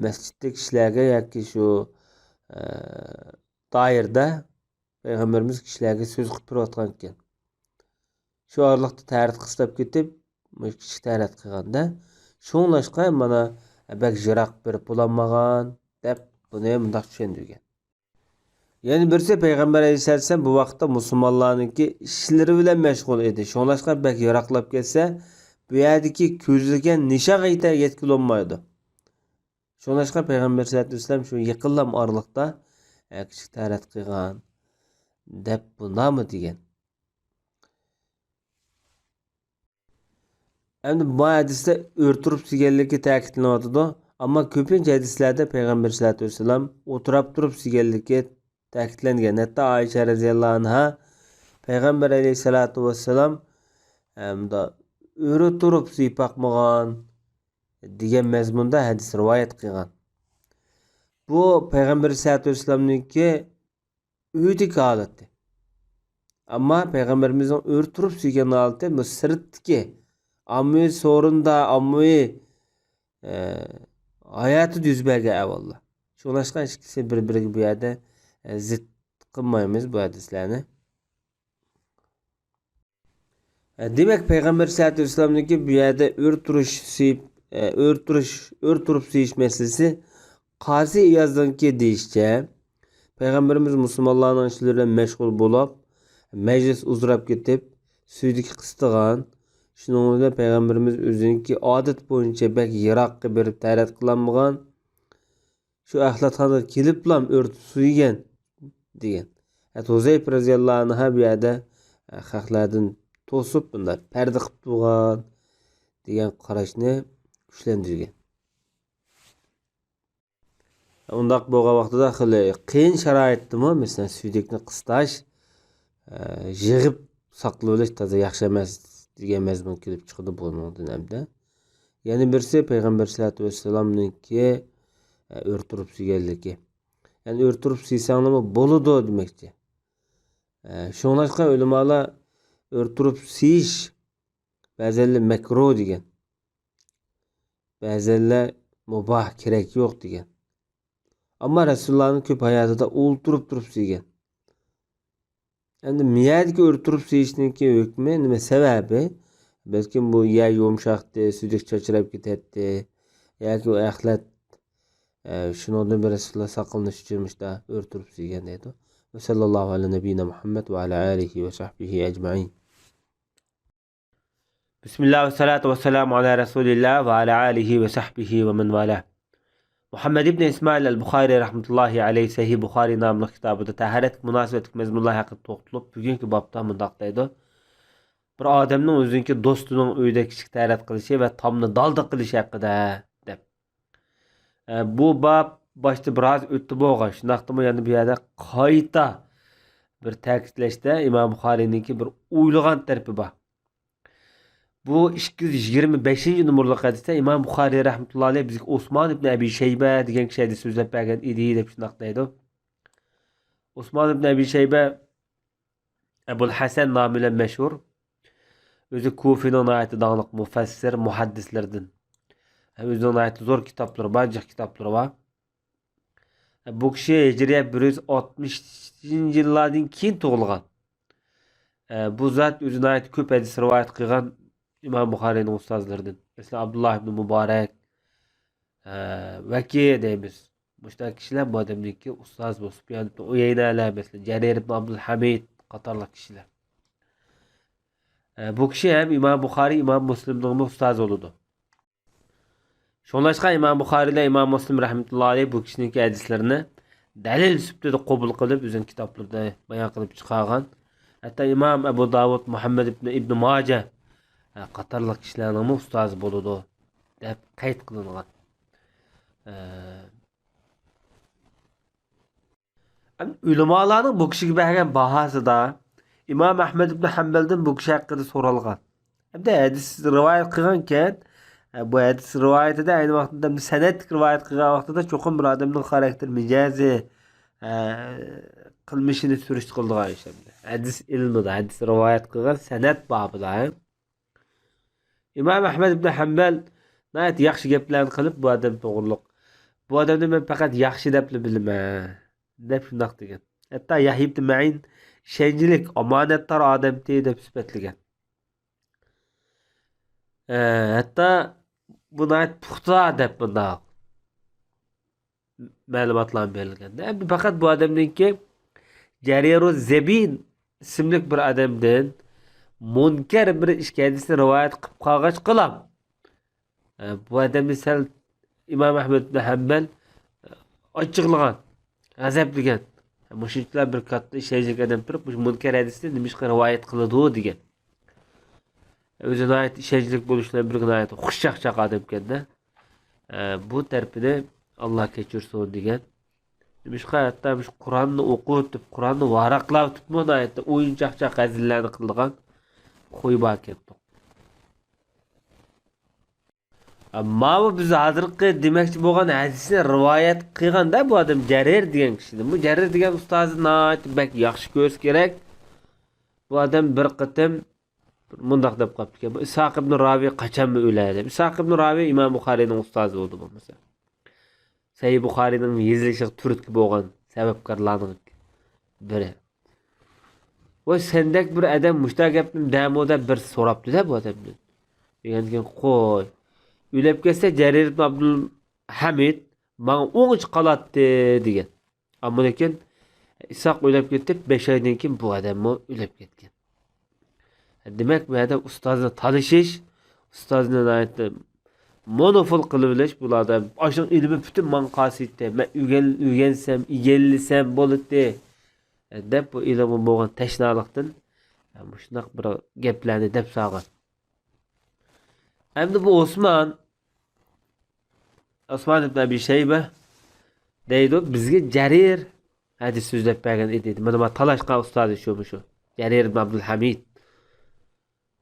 مەسچىتتە كىشىلەرگە ياكى شۇ، ئە، دائىرىدە پەيغەمبىرىمىز كىشىلەرگە سۆز قىلىپ تۇرۇۋاتقان ئىكەن. شۇ ئارىلىقتا تەرەت قىستاپ كېتىپ، مۇشۇ كىشىگە تەرەت قىلغاندا، شۇڭلاشقا مانا بەك يىراق بېرىپ بولالمىغان، دەپ بۇنى مۇنداق چۈشەندۈرگەن. يەنە بىرسى، پەيغەمبەر ئەلەيھىسسالام بۇ ۋاقىتتا مۇسۇلمانلارنىڭكى ئىشلىرى بىلەن مەشغۇل ئىدى. شۇڭلاشقا بەك يىراقلاپ كەتسە، بۇ يەردىكى كۆزلىگەن نىشانغا يېتە-، يەتكىلى بولمايدۇ. شۇڭلاشقا پەيغەمبەر سەللەللاھۇ ئەلەيھى ۋەسەللەم شۇ يېقىنلام ئارىلىقتا، ئە، كىچىك تەرەت قىلغان، دەپ بۇنداقمۇ دېگەن. ئەمدى بۇ ھەدىستە ئۆرە تۇرۇپ سۆيگەنلىكى تەكىتلىنىۋاتىدۇ. ئەمما كۆپىنچە ھەدىسلەردە پەيغەمبەر سەللەللاھۇ ئەلەيھى ۋەسەللەم ئولتۇراپ تۇرۇپ سۆيگەنلىكى تەكىتلەنگەن. ھەتتا ئائىشە رەزىياللاھۇ ئەنھا پەيغەمبەر ئەلەيھىسسالاتۇ ۋەسسالام، ئەمدى ئۆرە تۇرۇپ سۆيۈپ باقمىغان دېگەن مەزمۇندا ھەدىس رىۋايەت قىلغان. بۇ پەيغەمبەر سەللەللاھۇ ئەلەيھى ۋەسەللەمنىڭكى ئۆيدىكى ھالىتى. ئەمما پەيغەمبىرىمىزنىڭ ئۆرە تۇرۇپ سۆيگەن ھالىتى بۇ سىرتتىكى ئاممىۋى سورۇندا، ئاممىۋى، ئە، ھاياتىدا يۈز بەرگەن ئەھۋاللار. شۇڭلاشقا ئىككىسى بىر-بىرىگە بۇ يەردە، ئە، زىت قىلمايمىز بۇ ھەدىسلەرنى. ئە، دېمەك، پەيغەمبەر سەللەللاھۇ ئەلەيھى ۋەسەللەمنىڭكى بۇ يەردە ئۆرە تۇرۇش سۆيۈپ، ئە، ئۆرە تۇرۇش، ئۆرە تۇرۇپ سۆيۈش مەسىلىسى قازى ئىيازنىڭكى دېيىشىچە، پەيغەمبىرىمىز مۇسۇلمانلارنىڭ ئىشلىرى بىلەن مەشغۇل بولۇپ، مەجلىس ئۇزىراپ كېتىپ، سۈيدۈكى قىستىغان. شۇنىڭ بىلەن پەيغەمبىرىمىز ئۆزىنىڭكى ئادەت بويىچە بەك يىراققا بېرىپ تەرەت قىلالمىغان. شۇ ئەخلەتخانىغا كېلىپلا ئۆرە تۇرۇپ سۆيگەن دېگەن. ھەتتا ھۇزەيپە رەزىياللاھۇ ئەنھا بۇ يەردە، ئە، خەقلەردىن توسۇپ، بۇنداق پەردە قىلىپ تۇرغان دېگەن قاراشنى كۈچلەندۈرگەن. ئۇنداق بولغان ۋاقتىدا خېلى قىيىن شارائىتتىمۇ، مەسىلەن، سۈيدۈكنى قىستاش، ئە، يىغىپ ساقلىۋېلىش تازا ياخشى ئەمەس دېگەن مەزمۇن كېلىپ چىقىدۇ بۇنىڭدىن ھەمدە. يەنە بىرسى پەيغەمبەر سەللەللاھۇ ئەلەيھى ۋەسەللەمنىڭكى، ئە، ئۆرە تۇرۇپ سۆيگەنلىكى. يەنى ئۆرە تۇرۇپ سۆيسەڭلارمۇ بولىدۇ دېمەكچى. ئە، شۇڭلاشقا ئۆلىمالار ئۆرە تۇرۇپ سۆيۈش بەزەنلەر مەكرۇھ دېگەن. بەزىلەر مۇباھ، كېرەك يوق دېگەن. ئەمما رەسۇلۇللانىڭ كۆپ ھاياتىدا ئولتۇرۇپ تۇرۇپ سۆيگەن. ئەمدى مىيەدىكى ئۆرە تۇرۇپ سۆيۈشنىڭكى ھۆكمى نېمە، سەۋەبى؟ بەلكىم بۇ يەر يۇمشاقتى، سۈيدۈك چاچراپ كېتەتتى ياكى ئۇ ئەخلەت، ئە، شۇنىڭدىن بىر رەسۇلۇللا ساقلىنىش ئۈچۈن مۇشتا ئۆرە تۇرۇپ سۆيگەن دەيدۇ. ۋە سەللەللاھۇ ئەلا نەبىينا مۇھەممەد ۋە ئەلا ئالىھى ۋە سەھبىھى ئەجمەئىن. بىسمىللا ۋە سالاتۇ ۋە سالامۇ ئەلا رەسۇلىللا ۋە ئەلا ئالىھى ۋە سەھبىھى ۋە مەن ۋالا. مۇھەممەد ئىبن ئىسمائىل ئەل بۇخارى رەھمەتۇللاھى ئەلەيھى سەھىھ بۇخارى ناملىق كىتابىدا تەھارەتكە مۇناسىۋەتلىك مەزمۇنلار ھەققىدە توختىلىپ، بۈگۈنكى بابتا مۇنداق دەيدۇ: بىر ئادەمنىڭ ئۆزىنىڭكى دوستىنىڭ ئۆيىدە كىچىك تەھارەت قىلىشى ۋە تامنى دالدا قىلىشى ھەققىدە، دەپ. ئە، بۇ باب باشتا بىراز ئۆتتى بولغان، شۇنداقتىمۇ يەنە بۇ يەردە قايتا بىر تەكىتلەشتە ئىمام بۇخارىينىڭكى بىر ئويلىغان تەرىپى بار. بۇ ئىككى يۈز يىگىرمە بەشىنچى نومۇرلۇق ھەدىستە ئىمام بۇخارىي رەھمەتۇللا ئەلەيھ بىزگە ئۇسمان ئىبن ئەبى شەيبە دېگەن كىشى ھەدىس سۆزلەپ بەرگەن ئىدى، دەپ شۇنداق دەيدۇ. ئۇسمان ئىبن ئەبى شەيبە ئەبۇل ھەسەن نامى بىلەن مەشھۇر. ئۆزى كۇفىنىڭ ناھايىتى داڭلىق مۇفەسسىر، مۇھەددىسلىرىدىن. ھەم ئۆزىنىڭ ناھايىتى زور كىتابلىرى بار، جىق كىتابلىرى بار. بۇ كىشى ھىجرىيە بىر يۈز ئاتمىشىنچى يىللاردىن كېيىن تۇغۇلغان. بۇ زات ئۆزى ناھايىتى كۆپ ھەدىس رىۋايەت قىلغان ئىمام بۇخارىينىڭ ئۇستازلىرىدىن. مەسىلەن، ئابدۇللا ئىبن مۇبارەك، ۋەكى دەيمىز. مۇشۇنداق كىشىلەر بۇ ئادەمنىڭكى ئۇستازى بولۇپ، سۇپيان ئىبن ئۇيەينەلەر، مەسىلەن، جەرىر ئىبن ئابدۇلھەمىد قاتارلىق كىشىلەر. بۇ كىشى ھەم ئىمام بۇخارىي، ئىمام مۇسلىمنىڭمۇ ئۇستازى بولىدۇ. شۇڭلاشقا ئىمام بۇخارىي بىلەن ئىمام مۇسلىم رەھمەتۇللا ئەلەيھ بۇ كىشىنىڭكى ھەدىسلىرىنى دەلىل سۈپىتىدە قوبۇل قىلىپ، ئۆزىنىڭ كىتابلىرىدا بايان قىلىپ چىقارغان. ھەتتا ئىمام ئەبۇ داۋۇد، مۇھەممەد ئىبن، ئىبن ماجە، ھە، قاتارلىق كىشىلەرنىڭمۇ ئۇستازى بولىدۇ، دەپ قەيت قىلىنغان. ئە، ئەمدى ئۆلىمالارنىڭ بۇ كىشىگە بەرگەن باھاسىدا ئىمام ئەھمەد ئىبن ھەمبەلدىن بۇ كىشى ھەققىدە سورالغان. ئەمدى ھەدىس رىۋايەت قىلغانكەن، ئە، بۇ ھەدىس رىۋايىتىدە ئەينى ۋاقتىدا سەنەدلىك رىۋايەت قىلغان ۋاقتىدا چوقۇم بىر ئادەمنىڭ خاراكتېر مىجەزى، ئە، قىلمىشىنى سۈرۈشتە قىلىدىغان ئىش ئەمدى. ھەدىس ئىلمىدا، ھەدىس رىۋايەت قىلغان سەنەد بابىدا، ھە؟ ئىمام ئەھمەد ئىبن ھەمبەل ناھايىتى ياخشى گەپلەرنى قىلىپ، بۇ ئادەم توغرۇلۇق، بۇ ئادەمنى مەن پەقەت ياخشى دەپلا بىلىمەن، دەپ شۇنداق دېگەن. ھەتتا يەھيا ئىبن مەئىن ئىشەنچلىك، ئامانەتدار ئادەمتى دەپ سۈپەتلىگەن. ئە، ھەتتا بۇ ناھايىتى پۇختا دەپ مۇنداق مەلۇماتلارمۇ بېرىلگەن. ئەمدى پەقەت بۇ ئادەمنىڭكى جەرىرۇ زەبىن ئىسىملىك بىر ئادەمدىن مۇنكەر بىر ئىككى ھەدىسنى رىۋايەت قىلىپ قالغاچقىلا، ئە، بۇ ئادەمنى سەل ئىمام ئەھمەد ئىبن ھەمبەل، ئە، ئاچچىقلىغان، غەزەپلىگەن. مۇشۇنچىلا بىر كاتتا ئىشەنچلىك ئادەم تۇرۇپ، مۇشۇ مۇنكەر ھەدىسنى نېمىشقا رىۋايەت قىلىدۇ دېگەن. ئۆزى ناھايىتى ئىشەنچلىك بولۇش بىلەن بىرگە ناھايىتى خۇشچاقچاق ئادەمكەن-دە. ئە، بۇ تەرىپىنى ئاللا كەچۈرسۇن دېگەن. نېمىشقا ھەتتا مۇشۇ قۇرئاننى ئوقۇۋېتىپ، قۇرئاننى ۋاراقلاۋېتىپمۇ ناھايىتى ئويۇنچاقچاق ھەزىللەرنى قىلىدىغان خۇي باركەنتۇق. ماۋۇ بىز ھازىرقى دېمەكچى بولغان ھەدىسنى رىۋايەت قىلغاندا بۇ ئادەم جەرىر دېگەن كىشىدىن. بۇ جەرىر دېگەن ئۇستازى ناھايىتى بەك ياخشى كۆرسە كېرەك. بۇ ئادەم بىر قېتىم مۇنداق دەپ قاپتىكەن: بۇ ئىسھاق ئىبن راۋىي قاچانمۇ ئۆلەر دەپ. ئىسھاق ئىبن راۋىي ئىمام بۇخارىينىڭ ئۇستازى بولدى بولمىسا. سەھىھ بۇخارىينىڭ يېزىلىشىغا تۈرتكە بولغان سەۋەبكارلارنىڭ بىرى. ۋاي، سەندەك بىر ئادەم مۇشۇنداق گەپنى دەمۇ دەپ بىر سوراپتۇ-دە بۇ ئادەمدىن. دېگەندىكىن، قوي، ئۆلۈپ كەتسە جەرىر ئىبن ئابدۇل ھەمىد ماڭا ئوڭىچە قالاتتى دېگەن. ئەمما لېكىن ئىسھاق ئۆلۈپ كېتىپ، بەش ئايدىن كېيىن بۇ ئادەممۇ ئۆلۈپ كەتكەن. دېمەك، بۇ يەردە ئۇستازنى تالىشىش، ئۇستازنى ناھايىتى مونوفول قىلىۋېلىش، بۇلاردا ئاشۇنىڭ ئىلمى پۈتۈن ماڭا قالسىتى، مەن ئۆگەن-، ئۆگەنسەم، ئىگىلىسەم بولاتتى، دەپ بۇ ئىلىمغا بولغان تەشنالىقتىن مۇشۇنداق بىر گەپلەرنى دەپ سالغان. ئەمدى بۇ ئوسمان، ئوسمان ئىبن ئەبى شەيبە دەيدۇ، بىزگە جەرىر ھەدىس سۆزلەپ بەرگەن ئىدى. مانا، مانا تالاشقان ئۇستازى شۇ، مۇشۇ. جەرىر ئىبن ئابدۇلھەمىد.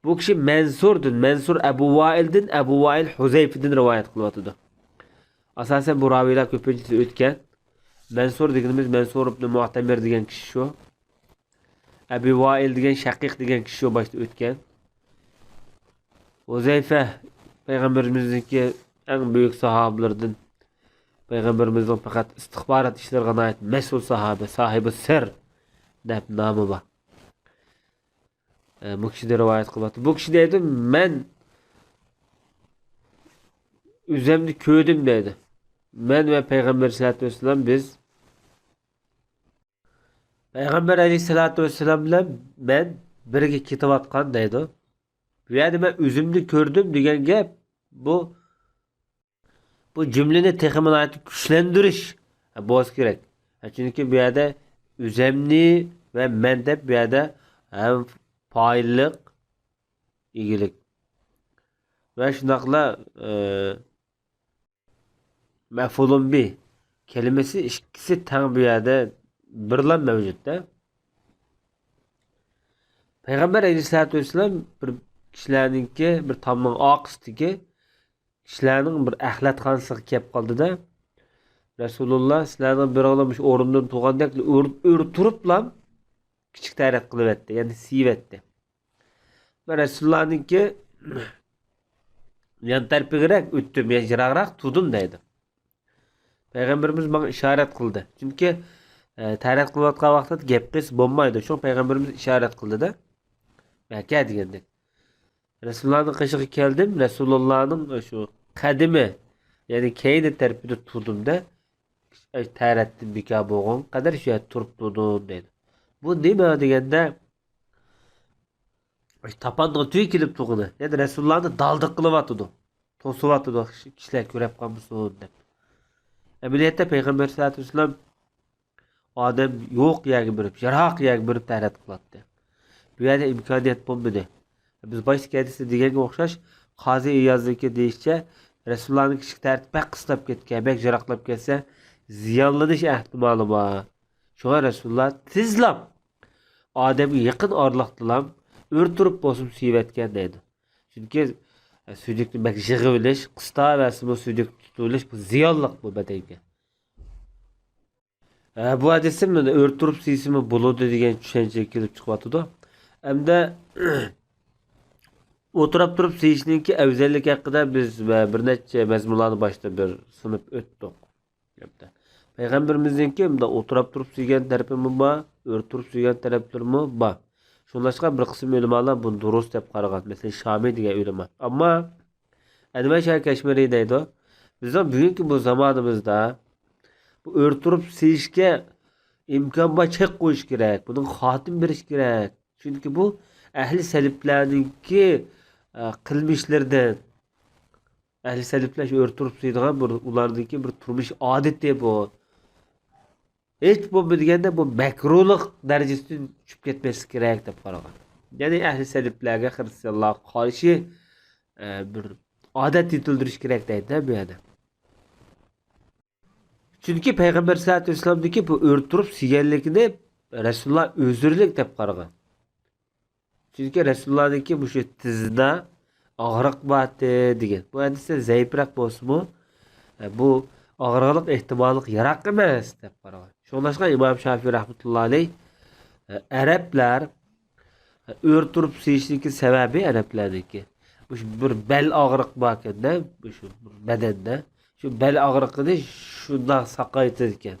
بۇ كىشى مەنسۇردىن، مەنسۇر ئەبۇ ۋائىلدىن، ئەبۇ ۋائىل ھۇزەيفىدىن رىۋايەت قىلىۋاتىدۇ. ئاساسەن بۇ راۋىيلار كۆپىنچىسى ئۆتكەن. مەنسۇر دېگىنىمىز مەنسۇر ئىبن مۇئتەمىر دېگەن كىشى شۇ. ئەبى ۋائىل دېگەن شەقىق دېگەن كىشى شۇ باشتا ئۆتكەن. ھۇزەيفە پەيغەمبىرىمىزنىڭكى ئەڭ بۈيۈك ساھابىلىرىدىن، پەيغەمبىرىمىزنىڭ پەقەت ئىستىخبارات ئىشلىرىغا ناھايىتى مەسئۇل ساھابە، ساھىبۇ سىر دەپ نامى بار. ئە، بۇ كىشىدىن رىۋايەت قىلىۋاتىدۇ. بۇ كىشى دەيدۇ، مەن ئۆزۈمنى كۆردۈم دەيدۇ. مەن ۋە پەيغەمبەر سەللەللاھۇ ئەلەيھى ۋەسەللەم بىز پەيغەمبەر ئەلەيھىسسالاتۇ ۋەسسالام بىلەن مەن بىرگە كېتىۋاتقان دەيدۇ. بۇ يەردە مەن ئۆزۈمنى كۆردۈم دېگەن گەپ، بۇ، بۇ جۈملىنى تېخىمۇ ناھايىتى كۈچلەندۈرۈش بولسا كېرەك. چۈنكى بۇ يەردە ئۆزەمنى ۋە مەن دەپ بۇ يەردە ھەم پائىللىق، ئىگىلىك ۋە شۇنداقلا، ئە، مەفئۇلۇن بى كەلىمىسى ئىككىسى تەڭ بۇ يەردە بىرلا مەۋجۇتتا. پەيغەمبەر ئەلەيھىسسالاتۇ ۋەسسالام بىر كىشىلەرنىڭكى، بىر تامنىڭ ئارقىسىدىكى كىشىلەرنىڭ بىر ئەخلەتخانىسىغا كەپ قالدىدا، رەسۇلۇللا سىلەرنىڭ بىرىڭلار مۇشۇ ئورنىدىن تۇرغاندەك ئۆر-، ئۆر تۇرۇپلا كىچىك تەرەت قىلىۋەتتى، يەنى سىيىۋەتتى. مەن رەسۇلۇللانىڭكى يان تەرىپىگىرەك ئۆتتۈم، يەنى يىراقراق تۇردۇم دەيدۇ. پەيغەمبىرىمىز ماڭا ئىشارەت قىلدى. چۈنكى، ئە، تەرەت قىلىۋاتقان ۋاقىتتا گەپ قىلسا بولمايدۇ. شۇڭا پەيغەمبىرىمىز ئىشارەت قىلدىدا، ئەكە دېگەندەك. رەسۇلۇللانىڭ قېشىغا كەلدىم. رەسۇلۇللانىڭ شۇ قەدىمى، يەنى كەينى تەرىپىدە تۇردۇم-دە، تەرەتتىن بىكار بولغان قەدەر شۇ يەردە تۇرۇپ تۇردۇم دەيدۇ. بۇ نېمە دېگەندە، تاپاننىڭ تۈۋى كېلىپ تۇرغىنى، يەنى رەسۇلۇللانى دالدىق قىلىۋاتىدۇ، توسۇۋاتىدۇ، كىشىلەر كۆرۈپ قالمىسۇن دەپ. ئەمەلىيەتتە پەيغەمبەر سەللەللاھۇ ئەلەيھى ۋەسەللەم ئادەم يوق يەرگە بېرىپ، يىراق يەرگە بېرىپ تەرەت قىلاتتى. بۇ يەردە ئىمكانىيەت بولمىدى. بىز باشتىكى ھەدىستە دېگەنگە ئوخشاش، قازى ئىيازنىڭكى دېيىشىچە، رەسۇلۇللانىڭ كىشىلىك تەرىتى بەك قىستاپ كەتكەن، بەك يىراقلاپ كەتسە، زىيانلىنىش ئەھتىمالى بار. شۇڭا رەسۇلۇللا تېزلا ئادەمگە يېقىن ئارىلىقتىلا ئۆر تۇرۇپ بولسىمۇ سىيىۋەتكەن دەيدۇ. چۈنكى، ئە، سۈيدۈكنى بەك يىغىۋېلىش، قىستاۋەرسىمۇ سۈيدۈك تۇتۇۋېلىش، بۇ زىيانلىق بۇ بەدەنگە. ئە، بۇ ھەدىستىن مانا ئۆر تۇرۇپ سىيسىمۇ بولىدۇ دېگەن چۈشەنچە كېلىپ چىقىۋاتىدۇ. ئەمدى ئولتۇراپ تۇرۇپ سىيىشنىڭكى ئەۋزەللىكى ھەققىدە بىز ۋە بىر نەچچە مەزمۇنلارنى باشتا بىر سۇنۇپ ئۆتتۇق. پەيغەمبىرىمىزنىڭكى مۇنداق ئولتۇراپ تۇرۇپ سۆيگەن تەرىپىمۇ بار، ئۆر تۇرۇپ سۆيگەن تەرەپلىرىمۇ بار. شۇڭلاشقا بىر قىسىم ئۆلىمالار بۇنى دۇرۇس دەپ قارىغان. مەسىلەن، شامىي دېگەن ئۆلىما. ئەمما ئەنۋەر شاھ كەشمىرى دەيدۇ، بىزنىڭ بۈگۈنكى بۇ زامانىمىزدا بۇ ئۆر تۇرۇپ سۆيۈشكە ئىمكان بار چەك قويۇش كېرەك، بۇنىڭغا خاتىمە بېرىش كېرەك. چۈنكى بۇ ئەھلى سەلەفلەرنىڭكى، ئە، قىلمىشلىرىدىن، ئەھلى سەلەفلەر شۇ ئۆر تۇرۇپ سۆيىدىغان بىر، ئۇلارنىڭكى بىر تۇرمۇش ئادىتى بۇ. ھېچ بولمىدى دېگەندە بۇ مەكرۇلۇق دەرىجىسىدىن چۈشۈپ كەتمەسلىكى كېرەك دەپ قارىغان. يەنى ئەھلى سەلەفلەرگە، خىرىستىيانلارغا قارشى، ئە، بىر ئادەت يېتىلدۈرۈش كېرەك دەيدۇ بۇ يەردە. چۈنكى پەيغەمبەر سەللەللاھۇ ئەلەيھى ۋەسەللەمدىكى بۇ ئۆر تۇرۇپ سۆيگەنلىكىنى رەسۇلۇللا ئۆزرىلىك دەپ قارىغان. چۈنكى رەسۇلۇللانىڭكى مۇشۇ تىزىدا ئاغرىق بارتى دېگەن. بۇ ھەدىستە زەئىپرەك بولسىمۇ، بۇ ئاغرىقلىق ئېھتىماللىق يىراق ئەمەس دەپ قارىغان. شۇڭلاشقا ئىمام شافىي رەھمەتۇللا ئەلەيھ، ئەرەبلەر ئۆر تۇرۇپ سۆيۈشنىڭكى سەۋەبى ئەرەبلەرنىڭكى، مۇشۇ بىر بەل ئاغرىق باركەندە، مۇشۇ بىر بەدەندە، شۇ بەل ئاغرىقىنى شۇنداق ساقايتىدىكەن.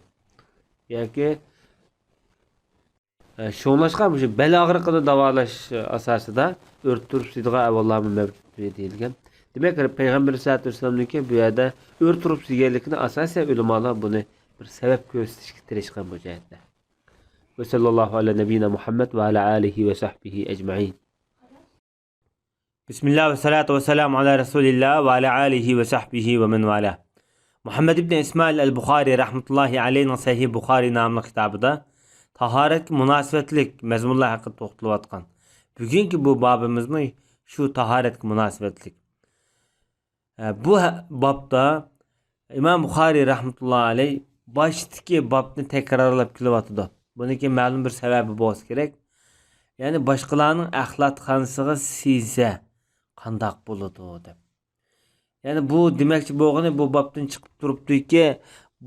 ياكى، ئە، شۇڭلاشقا مۇشۇ بەل ئاغرىقىنى داۋالاش ئاساسىدا ئۆر تۇرۇپ سۆيىدىغان ئەھۋاللارمۇ مەۋجۇت دېيىلگەن. دېمەك، پەيغەمبەر سەللەللاھۇ ئەلەيھى ۋەسەللەمنىڭكى بۇ يەردە ئۆر تۇرۇپ سۆيگەنلىكىنى ئاساسەن ئۆلىمالار بۇنى بىر سەۋەب كۆرسىتىشكە تىرىشقان بۇ جەھەتتە. ۋە سەللەللاھۇ ئەلە نەبىييىنا مۇھەممەد ۋە ئەلە ئالىھى ۋە سەھبىھى ئەجمەئىن. بىسمىللا ۋە سالاتۇ ۋە سالامۇ ئالا رەسۇلىللا ۋە ئالا ئالىھى ۋە سەھبىھى ۋە مەن ۋالا. مۇھەممەد ئىبن ئىسمائىل ئەل بۇخارى رەھمەتۇللاھى ئەلەيھنىڭ سەھىھ بۇخارى ناملىق كىتابىدا تاھارەتكە مۇناسىۋەتلىك مەزمۇنلار ھەققىدە توختىلىۋاتقان. بۈگۈنكى بۇ بابىمىزمۇ شۇ تاھارەتكە مۇناسىۋەتلىك. ئە، بۇ ھە-، بابتا ئىمام بۇخارىي رەھمەتۇللاھى ئەلەيھ باشتىكى بابنى تەكرارلاپ كېلىۋاتىدۇ. بۇنىڭكى مەلۇم بىر سەۋەبى بولسا كېرەك. يەنى باشقىلارنىڭ ئەخلەتخانىسىغا سىيسە قانداق بولىدۇ دەپ. يەنى بۇ دېمەكچى بولغىنى بۇ بابتىن چىقىپ تۇرۇپتۇكى،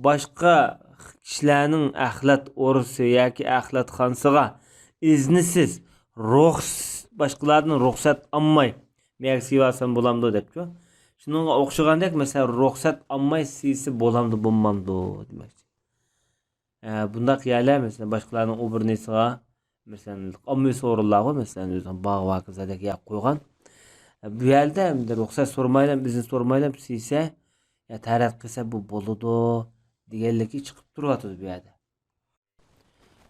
باشقا كىشىلەرنىڭ ئەخلەت ئورۇسى ياكى ئەخلەتخانىسىغا ئىزنىسىز، رۇخس-، باشقىلاردىن رۇخسەت ئالماي، مەيەگە سىيىۋالسام بولامدۇ دەپچۇ. شۇنىڭغا ئوخشىغاندەك، مەسىلەن، رۇخسەت ئالماي سىيسە بولامدۇ، بولمامدۇ دېمەكچى. ئە، بۇنداق يەرلەر، مەسىلەن، باشقىلارنىڭ ئوبرىنىسىغا، مەسىلەن، ئاممىۋى ئورۇنلارغۇ، مەسىلەن، ئۆزىنىڭ باغ ۋە ھاكازادەك يەرگە قويغان. ئە، بۇ يەردە ئەمدى رۇخسەت سورىمايلا، ئىزىن سورىمايلا سىيسە، يا تەرەت قىلسا بۇ بولىدۇ دېگەنلىكى چىقىپ تۇرۇۋاتىدۇ بۇ يەردە.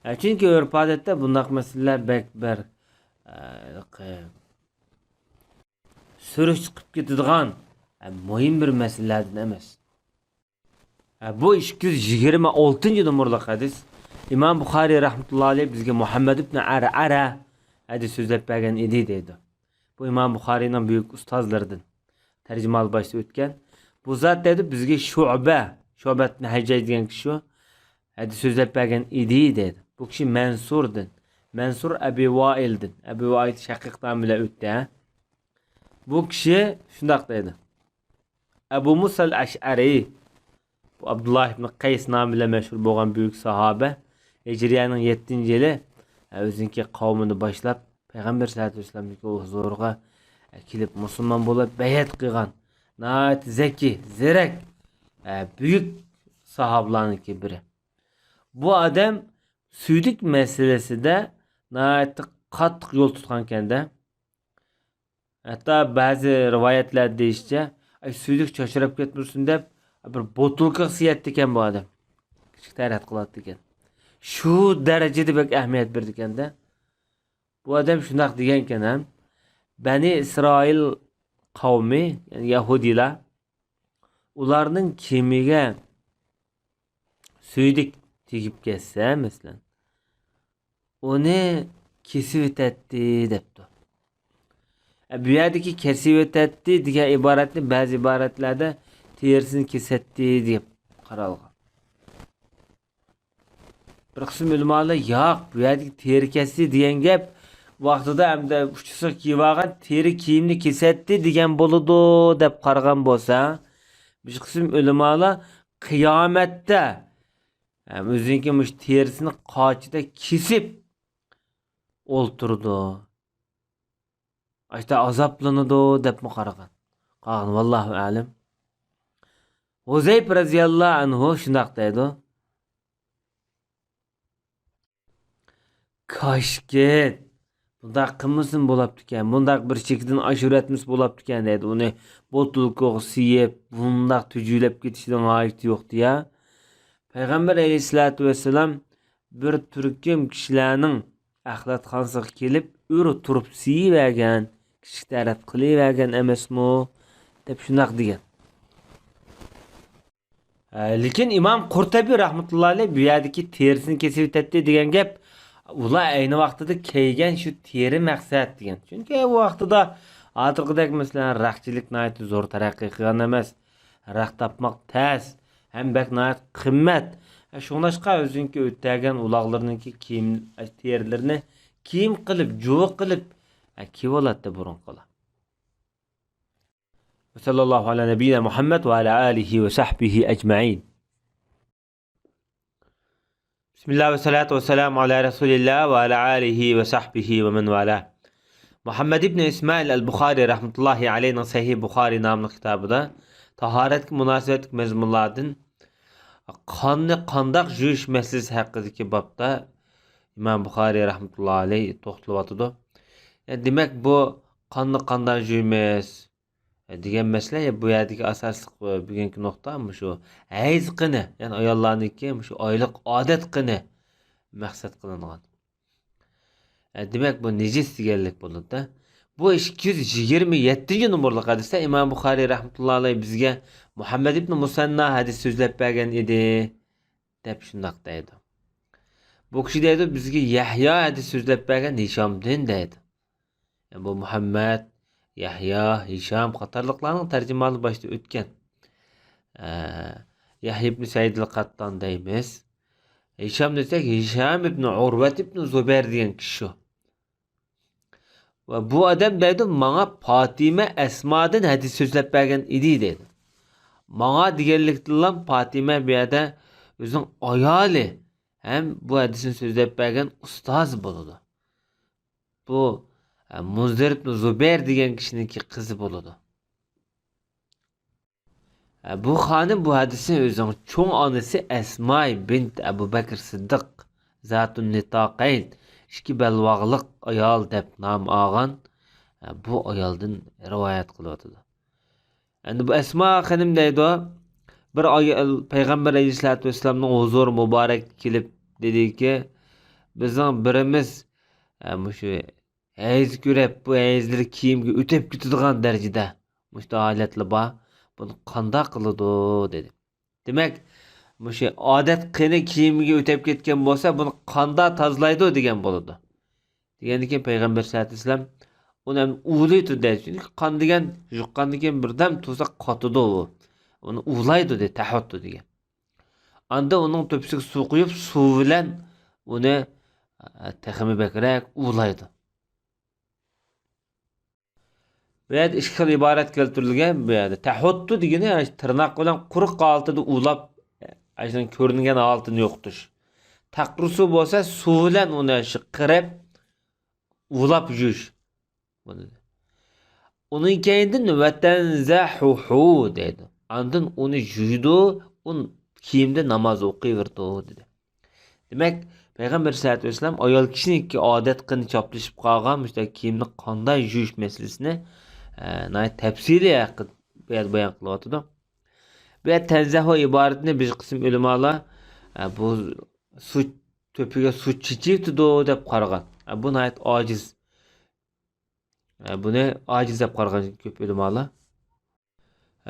ئە، چۈنكى ئۆرپ-ئادەتتە بۇنداق مەسىلىلەر بەك بىر، ئە، ھېلىقى سۈرۈش چىقىپ كېتىدىغان، ئە، مۇھىم بىر مەسىلىلەردىن ئەمەس. ئە، بۇ ئىككى يۈز يىگىرمە ئالتىنچى نومۇرلۇق ھەدىس. ئىمام بۇخارىي رەھمەتۇللاھى ئەلەيھ بىزگە مۇھەممەد ئىبن ئەرئەرە ھەدىس سۆزلەپ بەرگەن ئىدى دەيدۇ. بۇ ئىمام بۇخارىينىڭ بۈيۈك ئۇستازلىرىدىن. تەرجىمىھالى باشتا ئۆتكەن. بۇ زات دەيدۇ، بىزگە شۇبە، شۇبە ئىبن ھەججاج دېگەن كىشى شۇ. ھەدىس سۆزلەپ بەرگەن ئىدى دەيدۇ. بۇ كىشى مەنسۇردىن. مەنسۇر ئەبى ۋائىلدىن. ئەبى ۋائىل شەقىق نامى بىلەن ئۆتتى، ھە؟ بۇ كىشى شۇنداق دەيدۇ. ئەبۇ مۇسەل ئەشئەرى، بۇ ئابدۇللا ئىبن قەيس نامى بىلەن مەشھۇر بولغان بۈيۈك ساھابە، ھىجرىيەنىڭ يەتتىنچى يىلى، ئە، ئۆزىنىڭكى قەۋمىنى باشلاپ، پەيغەمبەر سەللەللاھۇ ئەلەيھى ۋەسەللەمنىڭكى ھۇزۇرىغا، ئە، كېلىپ مۇسۇلمان بولۇپ بەيئەت قىلغان، ناھايىتى زەكىي، زېرەك، ئە، بۈيۈك ساھابىلارنىڭكى بىرى. بۇ ئادەم سۈيدۈك مەسىلىسىدە ناھايىتى قاتتىق يول تۇتقانكەن-دە. ھەتتا بەزى رىۋايەتلەردە دېيىشىچە، ئاي، سۈيدۈك چاچراپ كەتمىسۇن دەپ، بىر بوتۇلكىغا سىيەتتىكەن بۇ ئادەم. كىچىك تەرەت قىلاتتىكەن. شۇ دەرىجىدە بەك ئەھمىيەت بېرىدىكەن-دە. بۇ ئادەم شۇنداق دېگەنكەن ھەم، بەنى ئىسرائىل قەۋمى، يەنى يەھۇدىيلار، ئۇلارنىڭ كىيىمىگە سۈيدۈك تېگىپ كەتسە، مەسىلەن، ئۇنى كېسىۋېتەتتى دەپتۇ. ئە، بۇ يەردىكى كېسىۋېتەتتى دېگەن ئىبارەتنى بەزى ئىبارەتلەردە تېرىسىنى كېسەتتى دەپ قارالغان. بىر قىسىم ئۆلىمالار، ياق، بۇ يەردىكى تېرە كەسسە دېگەن گەپ ۋاقتىدا ئەمدى ئۇچىسىغا كىيىۋالغان تېرە كىيىمنى كېسەتتى دېگەن بولىدۇ دەپ قارىغان بولسا، بىر قىسىم ئۆلىمالار قىيامەتتە، ھەم ئۆزىنىڭكى مۇشۇ تېرىسىنى قاچىدا كېسىپ ئولتۇرىدۇ. ئاشتا ئازابلىنىدۇ دەپمۇ قارىغان. قالغىنى ۋاللاھۇ ئەلەم. ھۇزەيپ رەزىياللاھۇ ئەنھۇ شۇنداق دەيدۇ. كاشكىت، بۇنداق قىلمىسىمۇ بولاپتىكەن، بۇنداق بىر چېكىدىن ئاشۇرۇۋەتمىسە بولاپتىكەن دەيدۇ. ئۇنى بوتۇلكىغا سىيىپ، بۇنداق تۈجۈلەپ كېتىشىنىڭ ھاجىتى يوقتى يا. پەيغەمبەر ئەلەيھىسسالاتۇ ۋەسسالام بىر تۈركۈم كىشىلەرنىڭ ئەخلەتخانىسىغا كېلىپ، ئۆرە تۇرۇپ سىيىۋەرگەن، كىچىك تەرەت قىلىۋەرگەن ئەمەسمۇ؟ دەپ شۇنداق دېگەن. ئە، لېكىن ئىمام قۇرتەبى رەھمەتۇللا ئەلەيھ بۇ يەردىكى تېرىسىنى كېسىۋېتەتتى دېگەن گەپ، ئۇلار ئەينى ۋاقتىدا كىيگەن شۇ تېرە مەقسەت دېگەن. چۈنكى ئۇ ۋاقتىدا ھازىرقىدەك، مەسىلەن، رەختچىلىك ناھايىتى زور تەرەققىي قىلغان ئەمەس. رەخت تاپماق تەس، ھەم بەك ناھايىتى قىممەت. ئە، شۇڭلاشقا ئۆزىنىڭكى ئۆتەلگەن ئۇلاغلىرىنىڭكى كىيىم، ئە، تېرىلىرىنى كىيىم قىلىپ، جۇۋا قىلىپ، ئە، كىيىۋالاتتى بۇرۇنقىلار. وصلى الله على نبينا محمد وعلى آله وصحبه أجمعين. بسم الله والصلاة والسلام على رسول الله وعلى آله وصحبه ومن والاه. مۇھەممەد ئىبن ئىسمائىل ئەل بۇخارى رەھمەتۇللاھى ئەلەيھنىڭ سەھىھ بۇخارى ناملىق كىتابىدا تاھارەتكە مۇناسىۋەتلىك مەزمۇنلاردىن قاننى قانداق جۇيۇش مەسىلىسى ھەققىدىكى بابتا ئىمام بۇخارى رەھمەتۇللاھى ئەلەيھ توختىلىۋاتىدۇ. يەنى دېمەك، بۇ قاننى قانداق جۇيىمىز؟ دېگەن مەسىلە، بۇ يەردىكى ئاساسلىق، بۈگۈنكى نۇقتا مۇشۇ ھەيز قېنى، يەنى ئاياللارنىڭكى مۇشۇ ئايلىق ئادەت قېنى مەقسەت قىلىنغان. دېمەك، بۇ نىجىس دېگەنلىك بولىدۇ. بۇ ئىككى يۈز يىگىرمە يەتتىنچى نومۇرلۇق ھەدىستە ئىمام بۇخارىي رەھمەتۇللا ئەلەيھ بىزگە مۇھەممەد ئىبن مۇسەننا ھەدىس سۆزلەپ بەرگەن ئىدى، دەپ شۇنداق دەيدۇ. بۇ كىشى دەيدۇ، بىزگە يەھيا ھەدىس سۆزلەپ بەرگەن ھىشامدىن دەيدۇ. بۇ مۇھەممەد، يەھيا، ھىشام قاتارلىقلارنىڭ تەرجىمىھالى باشتا ئۆتكەن. ئە، يەھيا ئىبن سەئىدىل قەتتان دەيمىز. ھىشام دېسەك، ھىشام ئىبن ئۇرۋەت ئىبن زۇبەير دېگەن كىشى شۇ. ۋە بۇ ئادەم دەيدۇ، ماڭا پاتىمە ئەسمادىن ھەدىس سۆزلەپ بەرگەن ئىدى دەيدۇ. ماڭا دېگەنلىكتىنلا پاتىمە بۇ يەردە ئۆزىنىڭ ئايالى ھەم بۇ ھەدىسنى سۆزلەپ بەرگەن ئۇستازى بولىدۇ. بۇ، ئە، مۇنزىر ئىبن زۇبەير دېگەن كىشىنىڭكى قىزى بولىدۇ. ئە، بۇ خانىم بۇ ھەدىسنى ئۆزىنىڭ چوڭ ئانىسى ئەسماي بىنت ئەبۇ بەكر سىددىق، زاتۇن نىتاقەين، ئىككى بەلباغلىق ئايال دەپ نام ئالغان، ئە، بۇ ئايالدىن رىۋايەت قىلىۋاتىدۇ. ئەمدى بۇ ئەسما خېنىم دەيدۇ، بىر ئايال پەيغەمبەر ئەلەيھىسسالاتۇ ۋەسسالامنىڭ ھۇزۇرى مۇبارەككە كېلىپ دېدىكى، بىزنىڭ بىرىمىز، ئە، مۇشۇ ھەيز كۆرۈپ، بۇ ھەيزلىرى كىيىمگە ئۆتۈپ كېتىدىغان دەرىجىدە مۇشۇنداق ھالەتلەر بار. بۇنى قانداق قىلىدۇ؟ دېدى. دېمەك، مۇشۇ ئادەت قېنى كىيىمگە ئۆتۈپ كەتكەن بولسا، بۇنى قانداق تازىلايدۇ دېگەن بولىدۇ. دېگەندىن كېيىن پەيغەمبەر سەللەللاھۇ ئەلەيھى ۋەسەللەم ئۇنى ئەمدى ئۇۋىلايدۇ دەيدۇ. چۈنكى قان دېگەن يۇققاندىن كېيىن بىردەم تۇرسا قاتىدۇ ئۇ. ئۇنى ئۇۋىلايدۇ دەيدۇ، تەھەتتۇ دېگەن. ئاندىن ئۇنىڭ تۆپىسىگە سۇ قۇيۇپ، سۇ بىلەن ئۇنى، ئە، تېخىمۇ بەكرەك ئۇۋىلايدۇ. بۇ يەردە ئىككى خىل ئىبارەت كەلتۈرۈلگەن. بۇ يەردە تەھەتتۇ دېگىنى، يەنى تىرناق بىلەن قۇرۇق ھالىتىدە ئۇۋىلاپ، ئاشۇنىڭ كۆرۈنگەن ھالىتىنى يوقىتىش. تەقرۇسۇ بولسا سۇ بىلەن ئۇنى شۇ قىرىپ، ئۇۋىلاپ يۇيۇش. بۇنى. ئۇنىڭ كەينىدىن ۋەتەنزەھۇھۇ دەيدۇ. ئاندىن ئۇنى يۇيىدۇ، ئۇ كىيىمدە ناماز ئوقۇيۋېرىدۇ، دېدى. دېمەك، پەيغەمبەر سەللەللاھۇ ئەلەيھى ۋەسەللەم ئايال كىشىنىڭكى ئادەت قېنى چاپلىشىپ قالغان مۇشۇنداق كىيىمنى قانداق يۇيۇش مەسىلىسىنى، ئە، ناھايىتى تەپسىلىي ھەققىدە بۇ يەردە بايان قىلىۋاتىدۇ. بۇ يەردە تەنزەھۇ ئىبارىتىنى بىر قىسىم ئۆلىمالار، ئە، بۇ سۇ تۆپىگە سۇ چېچىۋېتىدۇ دەپ قارىغان. ئە، بۇ ناھايىتى ئاجىز. ئە، بۇنى ئاجىز دەپ قارىغان كۆپ ئۆلىمالار.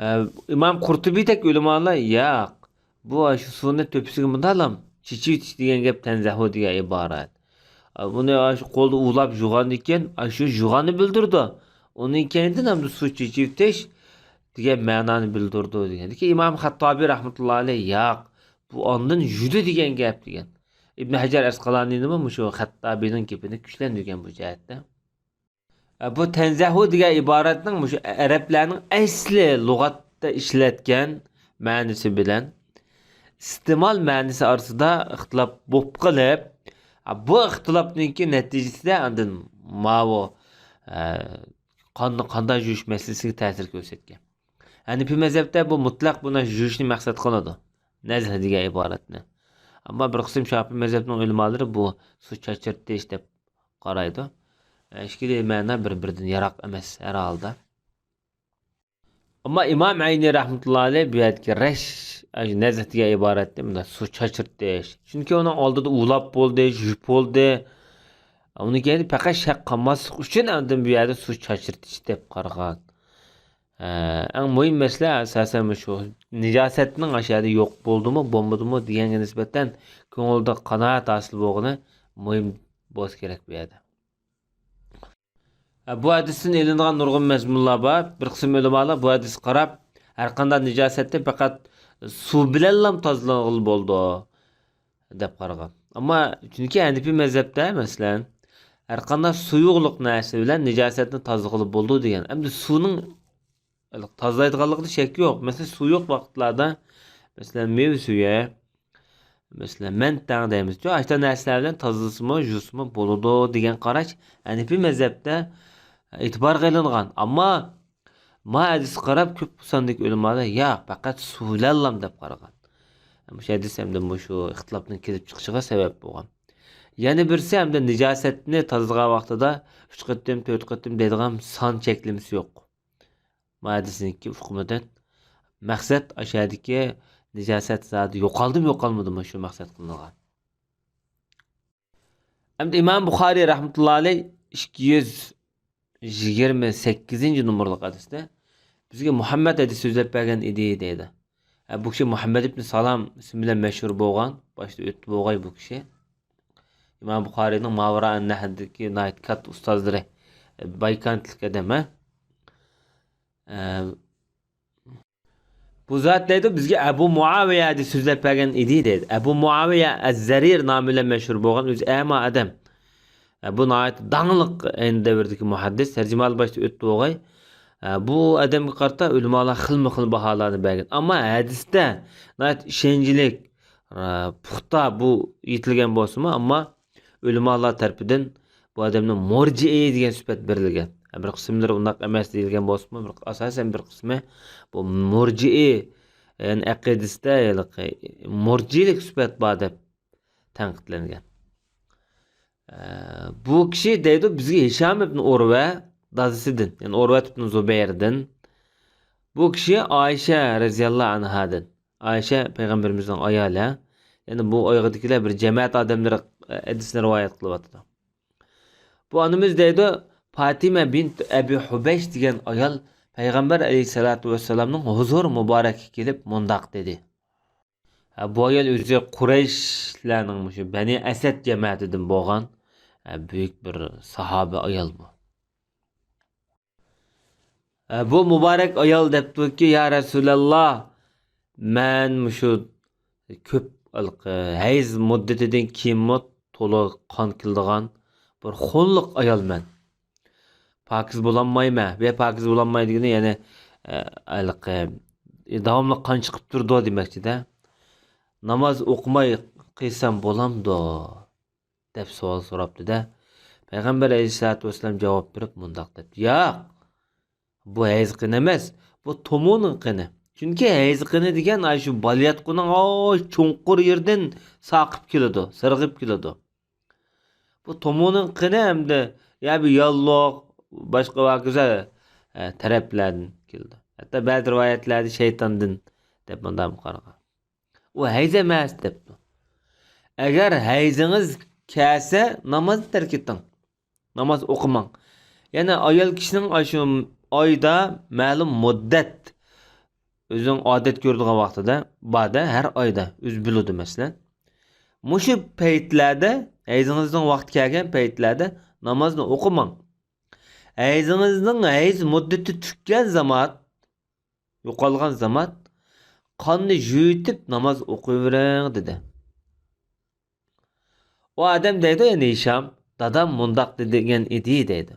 ئە، ئىمام قۇرتۇبىدەك ئۆلىمالار، ياق، بۇ شۇ سۇنى تۆپىسىگە مۇنداقلام چېچىۋېتىش دېگەن گەپ تەنزەھۇ دېگەن ئىبارەت. ئە، بۇنى شۇ قولدا ئۇۋىلاپ يۇغاندىن كېيىن، ئە، شۇ يۇغاننى بىلدۈرىدۇ. ئۇنىڭ كەينىدىن ئەمدى سۇ چېچىۋېتىش دېگەن مەنانى بىلدۈرىدۇ دېگەن. لېكىن ئىمام خەتتابى رەھمەتۇللا ئەلەيھ، ياق، بۇ ئاندىن يۇدى دېگەن گەپ دېگەن. ئىبن ھەجەر ئەسقالانىنىمۇ مۇشۇ خەتتابىنىڭ گېپىنى كۈچلەندۈرگەن بۇ جەھەتتە. ئە، بۇ تەنزەھۇ دېگەن ئىبارەتنىڭ مۇشۇ ئەرەبلەرنىڭ ئەسلى لۇغەتتە ئىشلەتكەن مەنىسى بىلەن ئىستېمال مەنىسى ئارىسىدا ئىختىلاپ بولۇپ قېلىپ، ئە، بۇ ئىختىلاپنىڭكى نەتىجىسىدە ئاندىن ماۋۇ، ئە، قاننى قانداق يۇيۇش مەسىلىسىگە تەسىر كۆرسەتكەن. ھەنىپىي مەزھەپتە بۇ مۇتلەق بۇنى يۇيۇشنى مەقسەت قىلىدۇ، نەزھ دېگەن ئىبارەتنى. ئەمما بىر قىسىم شاپىئىي مەزھەپنىڭ ئۆلىمالىرى بۇ سۇ چاچرىتىش دەپ قارايدۇ. ئىككىلى مەنا بىر-بىرىدىن يىراق ئەمەس ھەر ھالدا. ئەمما ئىمام ئەينى رەھمەتۇللا ئەلەيھ بۇ يەردىكى رەش، ئاشۇ نەزھ دېگەن ئىبارەتنى مۇنداق سۇ چاچرىتىش. چۈنكى ئۇنىڭ ئالدىدا ئۇۋىلاپ بولدى، يۇيۇپ بولدى. ئۇنىڭ كەينىدە پەقەت شەك قالماسلىق ئۈچۈن ئاندىن بۇ يەردە سۇ چاچرىتىش دەپ قارىغان. ئە، ئەڭ مۇھىم مەسىلە ئاساسەن مۇشۇ نىجاسەتنىڭ ئاشۇ يەردە يوق بولدىمۇ، بولمىدىمۇ دېگەنگە نىسبەتەن كۆڭۈلدە قانائەت ھاسىل بولغىنى مۇھىم بولسا كېرەك بۇ يەردە. ئە، بۇ ھەدىستىن ئېلىنغان نۇرغۇن مەزمۇنلار بار. بىر قىسىم ئۆلىمالار بۇ ھەدىسكە قاراپ، ھەرقانداق نىجاسەتتىن پەقەت سۇ بىلەنلا تازىلانغىلى بولىدۇ دەپ قارىغان. ئەمما چۈنكى ھەنىپىي مەزھەپتە، مەسىلەن، ھەرقانداق سۇيۇقلۇق نەرسە بىلەن نىجاسەتنى تازىلىغىلى بولىدۇ دېگەن. ئەمدى سۇنىڭ تازىلايدىغانلىقىدا شەك يوق. مەسىلەن، سۇيۇق ۋاقىتلاردا، مەسىلەن، مېۋە سۈيى، مەسىلەن، مەنتەڭ دەيمىزچۇ، ئاشۇنداق نەرسىلەر بىلەن تازىلىسىمۇ، يۇسىمۇ بولىدۇ دېگەن قاراش ھەنىپىي مەزھەپتە ئېتىبارغا ئېلىنغان. ئەمما ما ھەدىسكە قاراپ كۆپ ساندىكى ئۆلىمالار ياق، پەقەت سۇ بىلەنلام دەپ قارىغان. مۇشۇ ھەدىس ئەمدى مۇشۇ ئىختىلاپنىڭ كېلىپ چىقىشىغا سەۋەب بولغان. يەنە بىرسى ئەمدى نىجاسەتنى تازىلىغان ۋاقتىدا ئۈچ قېتىم، تۆت قېتىم دەيدىغان سان چەكلىمىسى يوق. ما ھەدىسنىڭكى ئۇقۇمىدىن مەقسەت ئاشۇ يەردىكى نىجاسەت زادى يوقالدىمۇ، يوقالمىدىمۇ، شۇ مەقسەت قىلىنغان. ئەمدى ئىمام بۇخارىي رەھمەتۇللا ئەلەيھ ئىككى يۈز يىگىرمە سەككىزىنچى نومۇرلۇق ھەدىستە بىزگە مۇھەممەد ھەدىس سۆزلەپ بەرگەن ئىدى دەيدۇ. ھە، بۇ كىشى مۇھەممەد ئىبن سالام ئىسمى بىلەن مەشھۇر بولغان، باشتا ئۆتتى بولغاي بۇ كىشى. ئىمام بۇخارىينىڭ ماۋىرائەن نەھردىكى ناھايىتى كاتتا ئۇستازلىرى، بايكانتلىق ئادەم، ھە. ئە، بۇ زات دەيدۇ، بىزگە ئەبۇ مۇئاۋىيە ھەدىس سۆزلەپ بەرگەن ئىدى دەيدۇ. ئەبۇ مۇئاۋىيە ئەززەرىر نامى بىلەن مەشھۇر بولغان، ئۆزى ئەما ئادەم. ئە، بۇ ناھايىتى داڭلىق ئەينى دەۋردىكى مۇھەددىس، تەرجىمىھالى باشتا ئۆتتى بولغاي. ئە، بۇ ئادەمگە قارىتا ئۆلىمالار خىلمۇ خىل باھالارنى بەرگەن. ئەمما ھەدىستە ناھايىتى ئىشەنچلىك، ئە، پۇختا بۇ ئېيتىلگەن بولسىمۇ، ئەمما ئۆلىمالار تەرىپىدىن بۇ ئادەمنى مۇرجىئى دېگەن سۈپەت بېرىلگەن. بىر قىسىملىرى ئۇنداق ئەمەس دېيىلگەن بولسىمۇ، بىر، ئاساسەن بىر قىسمى بۇ مۇرجىئى يەنى ئەقىدىسىدە ھېلىقى مۇرجىئىلىك سۈپەت بار دەپ تەنقىدلەنگەن. ئە، بۇ كىشى دەيدۇ، بىزگە ھىشام ئىبن ئۇرۋە دادىسىدىن، يەنى ئۇرۋەت ئىبن زۇبەيردىن، بۇ كىشى ئائىشە رەزىياللاھۇ ئەنھادىن، ئائىشە پەيغەمبىرىمىزنىڭ ئايالى، يەنى بۇ ئايغىدىكىلەر بىر جەمەت ئادەملىرى ھەدىسنى رىۋايەت قىلىۋاتىدۇ. بۇ ئانىمىز دەيدۇ، پاتىمە بىنت ئەبى ھۇبەيش دېگەن ئايال پەيغەمبەر ئەلەيھىسسالاتۇ ۋەسسالامنىڭ ھۇزۇر مۇبارەككە كېلىپ مۇنداق دېدى. ھە، بۇ ئايال ئۆزى قۇرەيشلەرنىڭ مۇشۇ بەنى ئەسەد جەمەتىدىن بولغان، ھە، بۈيۈك بىر ساھابە ئايال بۇ. ھە، بۇ مۇبارەك ئايال دەپتۇكى، يا رەسۇلەللا، مەن مۇشۇ كۆپ ھېلىقى ھەيز مۇددىتىدىن كېيىنمۇ تولا قان كېلىدىغان بىر خۇنلۇق ئايالمەن. پاكىز بولالمايمەن. ۋە پاكىز بولالماي دېگىنى، يەنى، ئە، ھېلىقى، ئە، داۋاملىق قان چىقىپ تۇرىدۇ دېمەكچىدە. ناماز ئوقۇماي قىلسام بولامدۇ؟ دەپ سوئال سوراپتۇ-دە. پەيغەمبەر ئەلەيھىسسالاتۇ ۋەسسالام جاۋاب بېرىپ مۇنداق دەپتۇ، ياق، بۇ ھەيز قېنى ئەمەس، بۇ تومۇرنىڭ قېنى. چۈنكى ھەيز قېنى دېگەن ئاشۇ بالىياتقۇنىڭ ئاي چوڭقۇر يېرىدىن ساقىپ كېلىدۇ، سىرغىپ كېلىدۇ. بۇ تومۇرنىڭ قېنى ھەمدە يا بىر ياللۇغ، باشقا ۋە ھاكازا، ئە، تەرەپلەردىن كېلىدۇ. ھەتتا بەزى رىۋايەتلەردە شەيتاندىن دەپ مۇنداق قارىغان. ئۇ ھەيز ئەمەس دەپتۇ. ئەگەر ھەيزىڭىز كەلسە، نامازنى تەرك ئېتىڭ. ناماز ئوقۇماڭ. يەنە ئايال كىشىنىڭ ئاشۇ ئايدا مەلۇم مۇددەت ئۆزىنىڭ ئادەت كۆرىدىغان ۋاقتىدا بار-دە، ھەر ئايدا ئۆزى بىلىدۇ، مەسىلەن. مۇشۇ پەيتلەردە، ھەيزىڭىزنىڭ ۋاقتى كەلگەن پەيتلەردە نامازنى ئوقۇماڭ. ھەيزىڭىزنىڭ ھەيز مۇددىتى تۈگىگەن زامات، يوقالغان زامات، قاننى يۇيۇۋېتىپ ناماز ئوقۇۋېرىڭ، دېدى. ئۇ ئادەم دەيدۇ، يەنى ھىشام، دادام مۇنداق دېگەن ئىدى، دەيدۇ.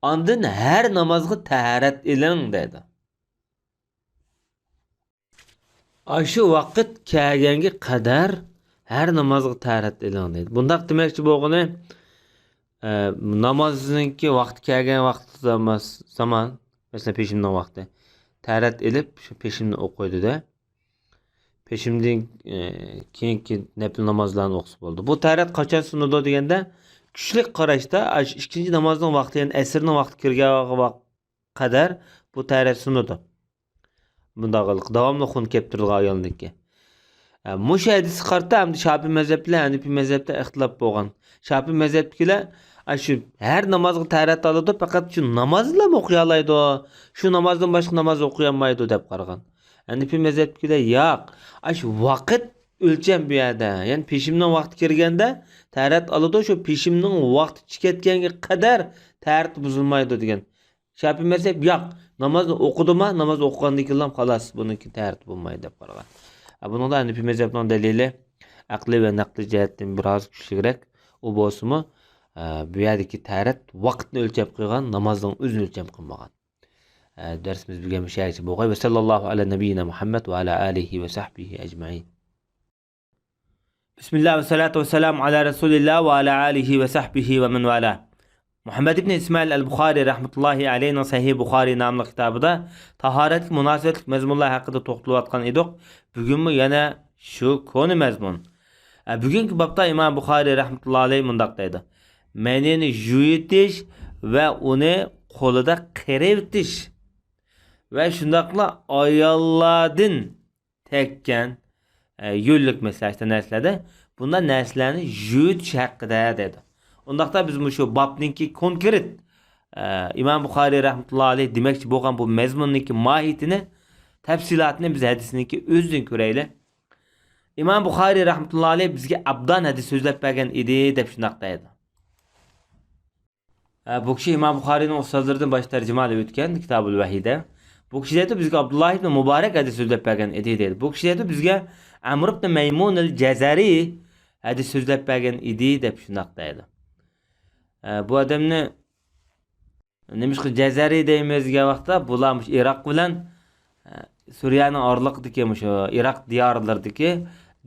ئاندىن ھەر نامازغا تەھارەت ئېلىڭ، دەيدۇ. ئاشۇ ۋاقىت كەلگەنگە قەدەر ھەر نامازغا تەھارەت ئېلىڭ دەيدۇ. بۇنداق دېمەكچى بولغىنى، ئە، نامازنىڭكى ۋاقتى كەلگەن ۋاقتى زاما-، زامان، مەسىلەن، پېشىمنىڭ ۋاقتى. تەھارەت ئېلىپ، شۇ پېشىمنى ئوقۇيدۇ-دە. پېشىمدىن، ئە، كېيىنكى نەپلى نامازلارنى ئوقۇسا بولىدۇ. بۇ تەھارەت قاچان سۇنىدۇ دېگەندە، كۈچلۈك قاراشتا، ئاشۇ ئىككىنچى نامازنىڭ ۋاقتى، يەنى ئەسىرنىڭ ۋاقتى كىرگەن ۋاق-، قەدەر بۇ تەھارەت سۇنىدۇ. بۇنداق داۋاملىق خۇن كەپ تۇرىدىغان ئايالنىڭكى. ھە، مۇشۇ ھەدىسكە قارىتا ئەمدى شاپىي مەزھەپ بىلەن ھەنىپىي مەزھەپتە ئىختىلاپ بولغان. شاپىي مەزھەپتىكىلەر، ئاشۇ ھەر نامازغا تەھارەت ئالىدۇ، پەقەت شۇ نامازلىلا ئوقۇيالايدۇ، شۇ نامازدىن باشقا ناماز ئوقۇيالمايدۇ دەپ قارىغان. ھەنىپىي مەزھەپتىكىلەر، ياق، ئاشۇ ۋاقىت ئۆلچەم بۇ يەردە. يەنى پېشىمنىڭ ۋاقتى كىرگەندە تەھارەت ئالىدۇ، شۇ پېشىمنىڭ ۋاقتى چىقىپ كەتكەنگە قەدەر تەھارىتى بۇزۇلمايدۇ دېگەن. شاپىي مەزھەپ، ياق، نامازنى ئوقۇدىما، ناماز ئوقۇغاندىن كېيىنلا خالاس، بۇنىڭكى تەھارىتى بولمايدۇ دەپ قارىغان. ئە، بۇنىڭدا ھەنىپىي مەزھەپنىڭ دەلىلى ئەقلىي ۋە نەقلىي جەھەتتىن بىرئاز كۈچلۈكرەك. ئۇ بولسىمۇ، ئە، بۇ يەردىكى تەھارەت ۋاقىتنى ئۆلچەپ قىلغان، نامازنىڭ ئۆزىنى ئۆلچەم قىلمىغان. ئە، دەرسىمىز بۈگۈن مۇشۇ يەرگىچە بولغاي. ۋە سەللەللاھۇ ئەلە نەبىييىنا مۇھەممەد ۋە ئەلە ئالىھى ۋە سەھبىھى ئەجمەئىن. بىسمىللا ۋە سالاتۇ ۋە سالامۇ ئالا رەسۇلىللا ۋە ئالا ئالىھى ۋە سەھبىھى ۋە مەن ۋالا. مۇھەممەد ئىبنى ئىسمائىل ئەل بۇخارى رەھمەتۇللاھى ئەلەيھىنىڭ سەھىھ بۇخارى ناملىق كىتابىدا تاھارەتكە مۇناسىۋەتلىك مەزمۇنلار ھەققىدە توختىلىۋاتقان ئىدۇق. بۈگۈنمۇ يەنە شۇ كونا مەزمۇن. ئە، بۈگۈنكى بابتا ئىمام بۇخارى رەھمەتۇللاھى ئەلەيھ مۇنداق دەيدۇ: مەنىنى يۇيۇۋېتىش ۋە ئۇنى قولىدا قېرىۋېتىش ۋە شۇنداقلا ئاياللاردىن تەگكەن، ئە، يۆللۈك مەسىلەن، ئاشۇنداق نەرسىلەردە بۇنداق نەرسىلەرنى يۇيۇۋېتىش ھەققىدە دەيدۇ. ئۇنداقتا بىز مۇشۇ بابنىڭكى كونكرېت، ئە، ئىمام بۇخارىي رەھمەتۇللا ئەلەيھ دېمەكچى بولغان بۇ مەزمۇننىڭكى ماھىيىتىنى، تەپسىلاتىنى بىز ھەدىسنىڭكى ئۆزىدىن كۆرەيلى. ئىمام بۇخارىي رەھمەتۇللا ئەلەيھ بىزگە ئابدان ھەدىس سۆزلەپ بەرگەن ئىدى دەپ شۇنداق دەيدۇ. ھە، بۇ كىشى ئىمام بۇخارىينىڭ ئۇستازلىرىدىن باش تەرجىمە ئېلىپ ئۆتكەن كىتابۇل ۋەھىيدە. بۇ كىشى دەيدۇ، بىزگە ئابدۇللا ئىبنى مۇبارەك ھەدىس سۆزلەپ بەرگەن ئىدى دەيدۇ. بۇ كىشى دەيدۇ، بىزگە ئەمر ئىبنى مەيمۇنىل جەزەرى ھەدىس سۆزلەپ بەرگەن ئىدى دەپ شۇنداق دەيدۇ. ھە، بۇ ئادەمنى نېمىشقا جەزەرى دەيمىز دېگەن ۋاقىتتا، بۇلار مۇشۇ ئىراق بىلەن، ئە، سۈرىيەنىڭ ئارىلىقىدىكى مۇشۇ ئىراق دىيارلىرىدىكى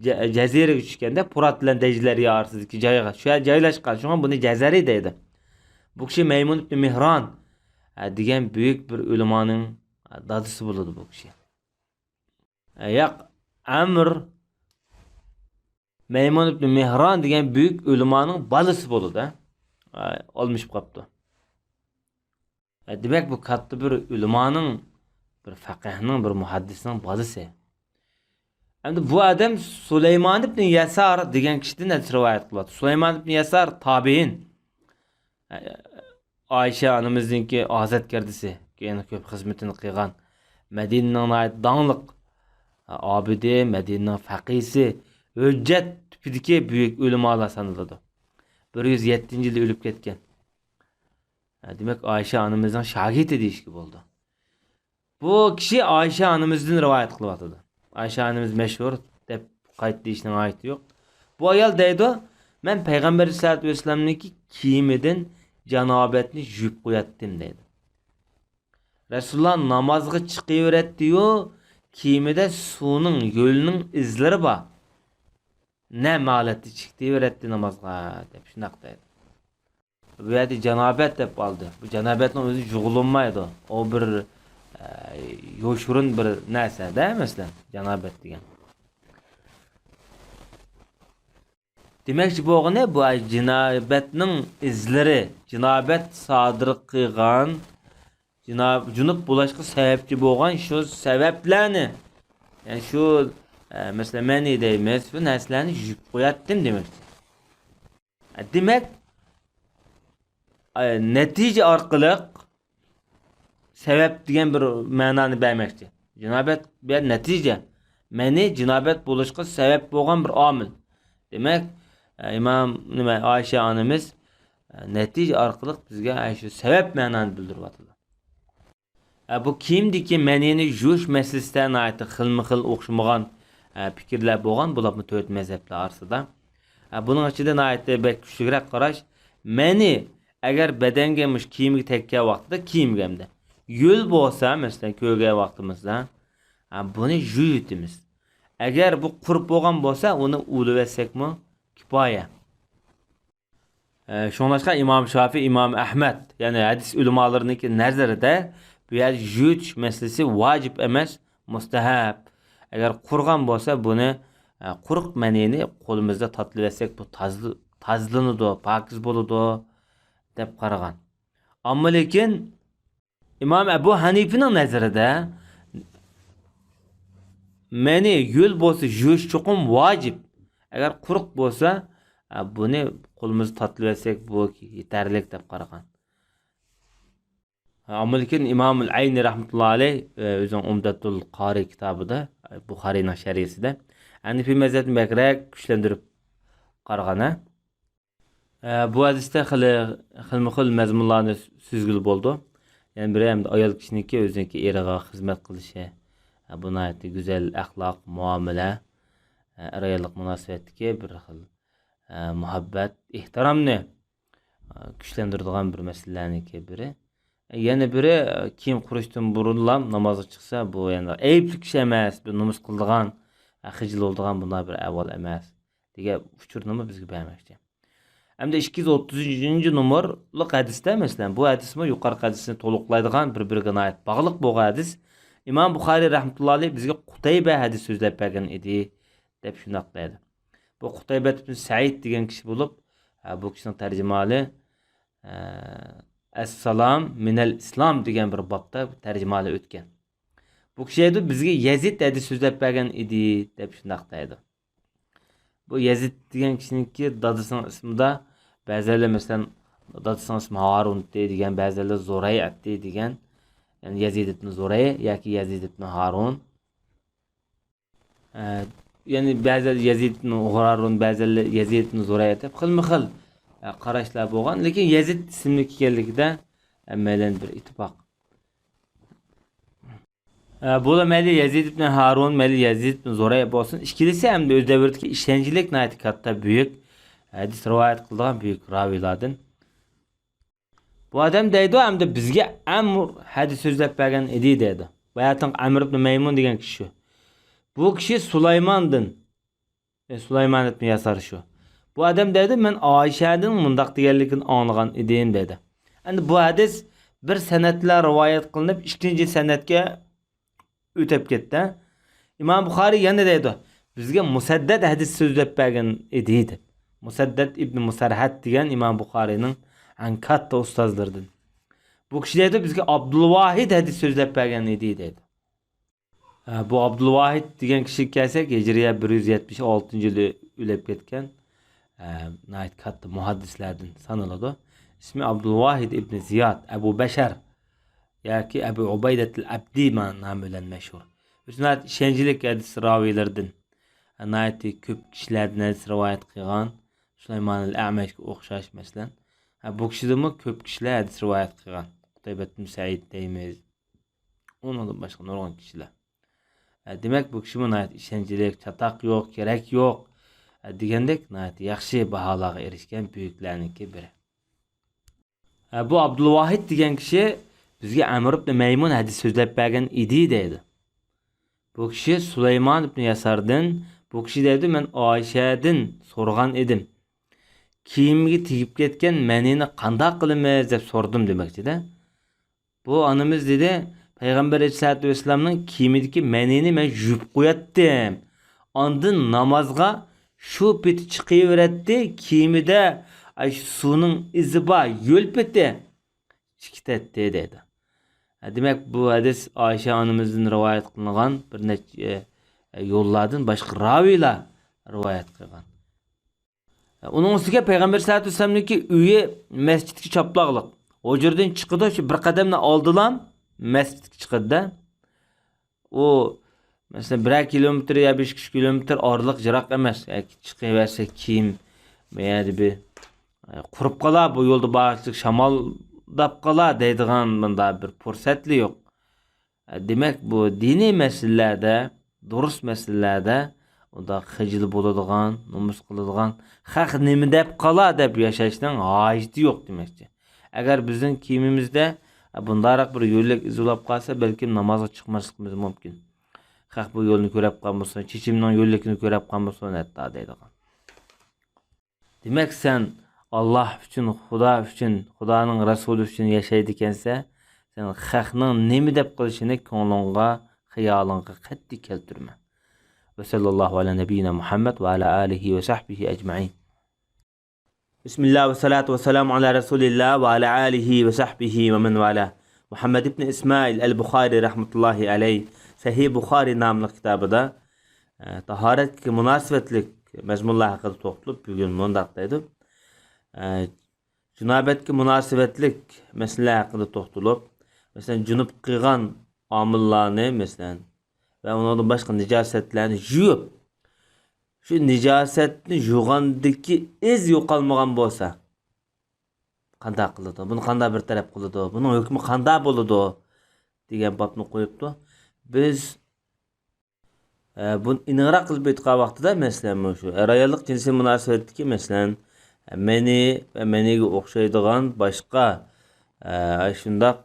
جە-، جەزىرىگە چۈشكەندە، پۇرات بىلەن دەجلە دەريا ئارىسىدىكى جايغا، شۇ يەردە جايلاشقان. شۇڭا بۇنى جەزەرى دەيدۇ. بۇ كىشى مەيمۇن ئىبنى مېھران، ئە، دېگەن بۈيۈك بىر ئۆلىمانىڭ، ئە، دادىسى بولىدۇ بۇ كىشى. ياق، ئەمر مەيمۇن ئىبن مېھران دېگەن بۈيۈك ئۆلىمانىڭ بالىسى بولىدۇ، ھە. ئالمىشىپ قاپتۇ. دېمەك، بۇ كاتتا بىر ئۆلىمانىڭ، بىر فەقىھنىڭ، بىر مۇھەددىسنىڭ بالىسى. ئەمدى بۇ ئادەم سۇلايمان ئىبن يەسار دېگەن كىشىدىن ھەدىس رىۋايەت قىلىۋاتىدۇ. سۇلايمان ئىبن يەسار تابىئىن. ئائىشە ئانىمىزنىڭكى ھازەتكەردىسى، كېيىن كۆپ خىزمىتىنى قىلغان، مەدىنىنىڭ ناھايىتى داڭلىق ئابىدى، مەدىنىنىڭ فەقىھسى، ھۆججەت تىپىدىكى بۈيۈك ئۆلىمالار سانىلىدۇ. بىر يۈز يەتتىنچى يىلى ئۆلۈپ كەتكەن. دېمەك، ئائىشە ئانىمىزنىڭ شاگىرتى دېيىشكە بولىدۇ. بۇ كىشى ئائىشە ئانىمىزدىن رىۋايەت قىلىۋاتىدۇ. ئائىشە ئانىمىز مەشھۇر دەپ قايتا دېيىشنىڭ ھاجىتى يوق. بۇ ئايال دەيدۇ، مەن پەيغەمبەر ئەلەيھىسسالاتۇ ۋەسسالامنىڭكى كىيىمىدىن جانابەتنى يۇيۇپ قوياتتىم دەيدۇ. رەسۇلۇللا نامازغا چىقىۋېرەتتىيۇ، كىيىمىدە سۇنىڭ، ھۆلنىڭ ئىزلىرى بار. نەم ھالەتتە چىقىۋېرەتتى نامازغا دەپ شۇنداق دەيدۇ. بۇ يەردە جانابەت دەپ ئالدى. بۇ جانابەتنىڭ ئۆزى يۇغۇلۇنمايدۇ. ئۇ بىر، ئە، يوشۇرۇن بىر نەرسە دە، مەسىلەن، جانابەت دېگەن. دېمەكچى بولغىنى، بۇ جانابەتنىڭ ئىزلىرى، جانابەت سادىر قىلغان، جاناب-، جۇنۇپ بولۇشقا سەۋەبچى بولغان شۇ سەۋەبلەرنى، يەنى شۇ، ئە، مەسىلەن، مەنى دەيمىز، شۇ نەرسىلەرنى يۇيۇپ قوياتتىم دېمەكچى. دېمەك، ئە، نەتىجە ئارقىلىق سەۋەب دېگەن بىر مەنانى بەرمەكچى. جىنابەت بىر نەتىجە. مەنى جىنابەت بولۇشقا سەۋەب بولغان بىر ئامىل. دېمەك، ئە، ئىمام، نېمە، ئائىشە ئانىمىز، ئە، نەتىجە ئارقىلىق بىزگە، ئە، شۇ سەۋەب مەنانى بىلدۈرۈۋاتىدۇ. ئە، بۇ كىيىمدىكى مەنىنى يۇيۇش مەسىلىسىدە ناھايىتى خىلمۇ خىل ئوخشىمىغان، ئە، پىكىرلەر بولغان، بولۇپمۇ تۆت مەزھەپلەر ئارىسىدا. ئە، بۇنىڭ ئىچىدە ناھايىتى بەك كۈچلۈكرەك قاراش، مەنى ئەگەر بەدەنگە مۇشۇ كىيىمگە تەگكەن ۋاقتىدا، كىيىمگە ئەمدى ھۆل بولسا، مەسىلەن، كۆرگەن ۋاقتىمىزدا، ئە، بۇنى يۇيۇۋېتىمىز. ئەگەر بۇ قۇرۇپ بولغان بولسا، ئۇنى ئۇۋۇلىۋەتسەكمۇ كۇپايە. ئە، شۇڭلاشقا ئىمام شافىي، ئىمام ئەھمەد، يەنى ھەدىس ئۆلىمالىرىنىڭكى نەزىرىدە بۇ يەردە يۇيۇۋېتىش مەسىلىسى ۋاجىپ ئەمەس، مۇستەھەب. ئەگەر قۇرۇغان بولسا، بۇنى، ئە، قۇرۇق مەنىنى قولىمىزدا تاتىلىۋەتسەك، بۇ تازىل-، تازىلىنىدۇ، پاكىز بولىدۇ، دەپ قارىغان. ئەمما لېكىن، ئىمام ئەبۇ ھەنىپىنىڭ نەزىرىدە مەنى ھۆل بولسا يۇيۇش چوقۇم ۋاجىپ. ئەگەر قۇرۇق بولسا، ئە، بۇنى قولىمىزدا تاتىلىۋەتسەك، بۇ يېتەرلىك دەپ قارىغان. ئەمما لېكىن ئىمامۇل ئەينى رەھمەتۇللا ئەلەيھ، ئە، ئۆزىنىڭ ئۇمدەتۇل قارى كىتابىدا، ئە، بۇخارىينىڭ شەرھىسىدە ھەنىفىي مەزھەپنى بەكرەك كۈچلەندۈرۈپ قارىغان، ھە. ئە، بۇ ھەدىستە خېلى، خىلمۇ خىل مەزمۇنلارنى سۆزگىلى بولىدۇ. يەنە بىرى ئەمدى ئايال كىشىنىڭكى ئۆزىنىڭكى ئېرىغا خىزمەت قىلىشى، ئە، بۇ ناھايىتى گۈزەل ئەخلاق، مۇئامىلە، ئە، ئەر-ئاياللىق مۇناسىۋەتتىكى بىر خىل، ئە، مۇھەببەت، ئېھتىرامنى، ئە، كۈچلەندۈرىدىغان بىر مەسىلىلەرنىڭكى بىرى. يەنە بىرى، ئە، كىيىم قۇرۇشتىن بۇرۇنلا نامازغا چىقسا، بۇ يەنە ئەيىبلىك ئىش ئەمەس، بىر نومۇس قىلىدىغان، ئە، خىجىل بولىدىغان بۇنداق بىر ئەھۋال ئەمەس. دېگەن ئۇچۇرنىمۇ بىزگە بەرمەكچى. ئەمدى ئىككى يۈز ئوتتۇزىنچى نومۇرلۇق ھەدىستە، مەسىلەن، بۇ ھەدىسمۇ يۇقىرىقى ھەدىسنى تولۇقلايدىغان، بىر-بىرىگە ناھايىتى باغلىق بولغان ھەدىس. ئىمام بۇخارىي رەھمەتۇللا ئەلەيھ بىزگە قۇتەيبە ھەدىس سۆزلەپ بەرگەن ئىدى، دەپ شۇنداق دەيدۇ. بۇ قۇتەيبە ئىبن سەئىد دېگەن كىشى بولۇپ، ھە، بۇ كىشىنىڭ تەرجىمىھالى، ھە، ئەسسالام مىنەل ئىسلام دېگەن بىر بابتا تەرجىمىھالى ئۆتكەن. بۇ كىشى ئېيتىدۇ، بىزگە يەزىد ھەدىس سۆزلەپ بەرگەن ئىدى، دەپ شۇنداق دەيدۇ. بۇ يەزىد دېگەن كىشىنىڭكى دادىسىنىڭ ئىسمىدا بەزىلەر، مەسىلەن، دادىسىنىڭ ئىسمى ھارۇنتى دېگەن، بەزىلەر زۇرەي ئەتتى دېگەن، يەنى يەزىد ئىبن زۇرەي ياكى يەزىد ئىبن ھارۇن. ئە، يەنى بەزىلەر يەزىد ئىبن ھارۇن، بەزىلەر يەزىد ئىبن زۇرەي دەپ خىلمۇ خىل، ئە، قاراشلار بولغان. لېكىن يەزىد ئىسىملىك ئىكەنلىكىدە ھەممەيلەن بىر ئىتتىپاق. ئە، بۇلار مەيلى يەزىد ئىبن ھارۇن، مەيلى يەزىد ئىبن زۇرەي بولسۇن، ئىككىلىسى ھەمدە ئۆز دەۋرىدىكى ئىشەنچلىك ناھايىتى كاتتا، بۈيۈك ھەدىس رىۋايەت قىلىدىغان بۈيۈك راۋىيلاردىن. بۇ ئادەم دەيدۇ، ھەمدە بىزگە ئەمر ھەدىس سۆزلەپ بەرگەن ئىدى دەيدۇ. بۇ يەردىكى ئەمر ئىبن مەيمۇن دېگەن كىشى شۇ. بۇ كىشى سۇلايماندىن ئى، سۇلايمان ئىبن يەسار شۇ. بۇ ئادەم دەيدۇ، مەن ئائىشەدىن مۇنداق دېگەنلىكىنى ئاڭلىغان ئىدىم دەيدۇ. ئەمدى بۇ ھەدىس بىر سەنەد بىلەن رىۋايەت قىلىنىپ، ئىككىنچى سەنەدكە ئۆتۈپ كەتتى. ئىمام بۇخارىي يەنە دەيدۇ، بىزگە مۇسەددەد ھەدىس سۆزلەپ بەرگەن ئىدى دەپ. مۇسەددەد ئىبن مۇسەرھەد دېگەن ئىمام بۇخارىينىڭ ئەڭ كاتتا ئۇستازلىرىدىن. بۇ كىشى دەيدۇ، بىزگە ئابدۇلۋاھىد ھەدىس سۆزلەپ بەرگەن ئىدى دەيدۇ. ئە، بۇ ئابدۇلۋاھىد دېگەن كىشىگە كەلسەك، ھىجرىيە بىر يۈز يەتمىش ئالتىنچى يىلى ئۆلۈپ كەتكەن، ئە، ناھايىتى كاتتا مۇھەددىسلەردىن سانىلىدۇ. ئىسمى ئابدۇلۋاھىد ئىبن زىياد، ئەبۇ بەشەر ياكى ئەبۇ ئۇبەيدەتىل ئەبدى ما-، نامى بىلەن مەشھۇر. ئۆزى ناھايىتى ئىشەنچلىك ھەدىس راۋىيلىرىدىن، ناھايىتى كۆپ كىشىلەردىن ھەدىس رىۋايەت قىلغان، سۇلايمانىل ئەمەشكە ئوخشاش، مەسىلەن. ھە، بۇ كىشىدىنمۇ كۆپ كىشىلەر ھەدىس رىۋايەت قىلغان. قۇتەيبەت بىن سەئىد دەيمىز. ئۇنىڭدىن باشقا نۇرغۇن كىشىلەر. ھە، دېمەك، بۇ كىشىمۇ ناھايىتى ئىشەنچلىك، چاتاق يوق، كېرەك يوق، ھە، دېگەندەك ناھايىتى ياخشى باھالارغا ئېرىشكەن بۈيۈكلەرنىڭكى بىرى. ھە، بۇ ئابدۇلۋاھىد دېگەن كىشى بىزگە ئەمر ئىبن مەيمۇن ھەدىس سۆزلەپ بەرگەن ئىدى دەيدۇ. بۇ كىشى سۇلايمان ئىبن ياساردىن، بۇ كىشى دەيدۇ، مەن ئائىشەدىن سورىغان ئىدىم. كىيىمگە تېگىپ كەتكەن مەنىنى قانداق قىلىمىز دەپ سورىدىم دېمەكچىدە. بۇ ئانىمىز دېدى، پەيغەمبەر ئەلەيھىسسالاتۇ ۋەسسالامنىڭ كىيىمىدىكى مەنىنى مەن يۇيۇپ قوياتتىم. ئاندىن نامازغا شۇ پېتى چىقىۋېرەتتى، كىيىمىدە ئاشۇ سۇنىڭ ئىزى بار، يۆل پېتى چىقىتەتتى دەيدۇ. دېمەك، بۇ ھەدىس ئائىشە ئانىمىزدىن رىۋايەت قىلىنغان بىر نەچچە، ئە، يوللاردىن باشقا راۋىيلار رىۋايەت قىلغان. ئۇنىڭ ئۈستىگە پەيغەمبەر سەللەللاھۇ ئەلەيھى ۋەسەللەمنىڭكى ئۆيى مەسچىتكە چاپلاقلىق. ھۇجرىدىن چىقىدۇ، شۇ بىر قەدەمنى ئالدىلا مەسچىتكە چىقىدۇ-دە. ئۇ، مەسىلەن، بىرەر كىلومېتىر يا بەش ئۈچ كىلومېتىر ئارىلىق يىراق ئەمەس. ياكى چىقىۋەرسە كىيىم، بۇ يەردە بىر، ئە، قۇرۇپ قالا، بۇ يولدا بارغۇچىلىك شامالداپ قالا دەيدىغان مۇنداق بىر پۇرسەتلا يوق. دېمەك، بۇ دىنىي مەسىلىلەردە، دۇرۇس مەسىلىلەردە ئۇنداق خىجىل بولىدىغان، نومۇس قىلىدىغان، خەق نېمە دەپ قالا دەپ ياشاشنىڭ ھاجىتى يوق دېمەكچى. ئەگەر بىزنىڭ كىيىمىمىزدە بۇنداقراق بىر يۆللۈك ئىز بولۇپ قالسا، بەلكىم نامازغا چىقماسلىقىمىز مۇمكىن. خەق بۇ يولنى كۆرۈپ قالمىسۇن، چېچىمنىڭ يۆللۈكىنى كۆرۈپ قالمىسۇن ھەتتا دەيدىغان. دېمەك، سەن ئاللاھ ئۈچۈن، خۇدا ئۈچۈن، خۇدانىڭ رەسۇلى ئۈچۈن ياشايدىكەنسە، سەن خەقنىڭ نېمە دەپ قېلىشىنى كۆڭلۈڭغا، خىيالىڭغا قەتئىي كەلتۈرمە. وصلى الله على نبينا محمد وعلى آله وصحبه أجمعين. بسم الله والصلاة والسلام على رسول الله وعلى آله وصحبه ومن والاه. مۇھەممەد ئىبن ئىسمائىل ئەل بۇخارى رەھمەتۇللاھى ئەلەيھ سەھىھ بۇخارى ناملىق كىتابىدا، ئە، تاھارەتكە مۇناسىۋەتلىك مەزمۇنلار ھەققىدە توختىلىپ، بۈگۈن مۇنداق دەيدۇ. ئە، جۇنابەتكە مۇناسىۋەتلىك مەسىلىلەر ھەققىدە توختىلىپ، مەسىلەن، جۇنۇپ قىلغان ئامىللارنى، مەسىلەن، ۋە ئۇنىڭدىن باشقا نىجاسەتلەرنى يۇيۇپ، شۇ نىجاسەتنى يۇغاندىكى ئىز يوقالمىغان بولسا، قانداق قىلىدۇ؟ بۇنى قانداق بىر تەرەپ قىلىدۇ؟ بۇنىڭ ھۆكمى قانداق بولىدۇ؟ دېگەن بابنى قويۇپتۇ. بىز، ئە، بۇنى ئېنىقراق قىلىپ ئېيتقان ۋاقتىدا، مەسىلەن، مۇشۇ ئەر-ئاياللىق جىنسىي مۇناسىۋەتتىكى، مەسىلەن، مەنى ۋە مەنىگە ئوخشايدىغان باشقا، ئە، شۇنداق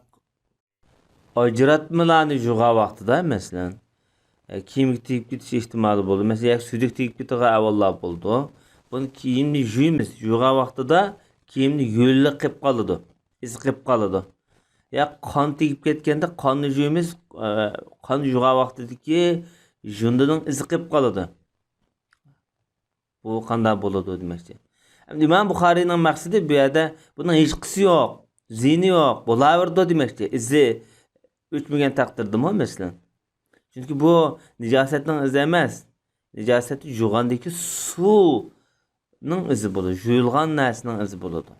ئاجراتمىلارنى يۇغان ۋاقتىدا، مەسىلەن، ئە، كىيىمگە تېگىپ كېتىش ئېھتىمالى بولىدۇ. مەسىلەن، ياكى سۈيدۈك تېگىپ كېتىدىغان ئەھۋاللار بولىدۇ. بۇنى كىيىمنى يۇيىمىز. يۇغان ۋاقتىدا كىيىمنى يۆللۈك قېلىپ قالىدۇ. ئىز قېلىپ قالىدۇ. يا قان تېگىپ كەتكەندە قاننى يۇيىمىز. ئە، قان يۇغان ۋاقتىدىكى يۇندىنىڭ ئىزى قېلىپ قالىدۇ. بۇ قانداق بولىدۇ دېمەكچى. ئەمدى ئىمام بۇخارىينىڭ مەقسىتى بۇ يەردە بۇنىڭ ھېچقىسى يوق، زىيىنى يوق، بولاۋېرىدۇ دېمەكچى. ئىزى ئۆچمىگەن تەقدىردىمۇ، مەسىلەن. چۈنكى بۇ نىجاسەتنىڭ ئىزى ئەمەس. نىجاسەتنى يۇغاندىكى سۇنىڭ ئىزى بولىدۇ، يۇيۇلغان نەرسىنىڭ ئىزى بولىدۇ.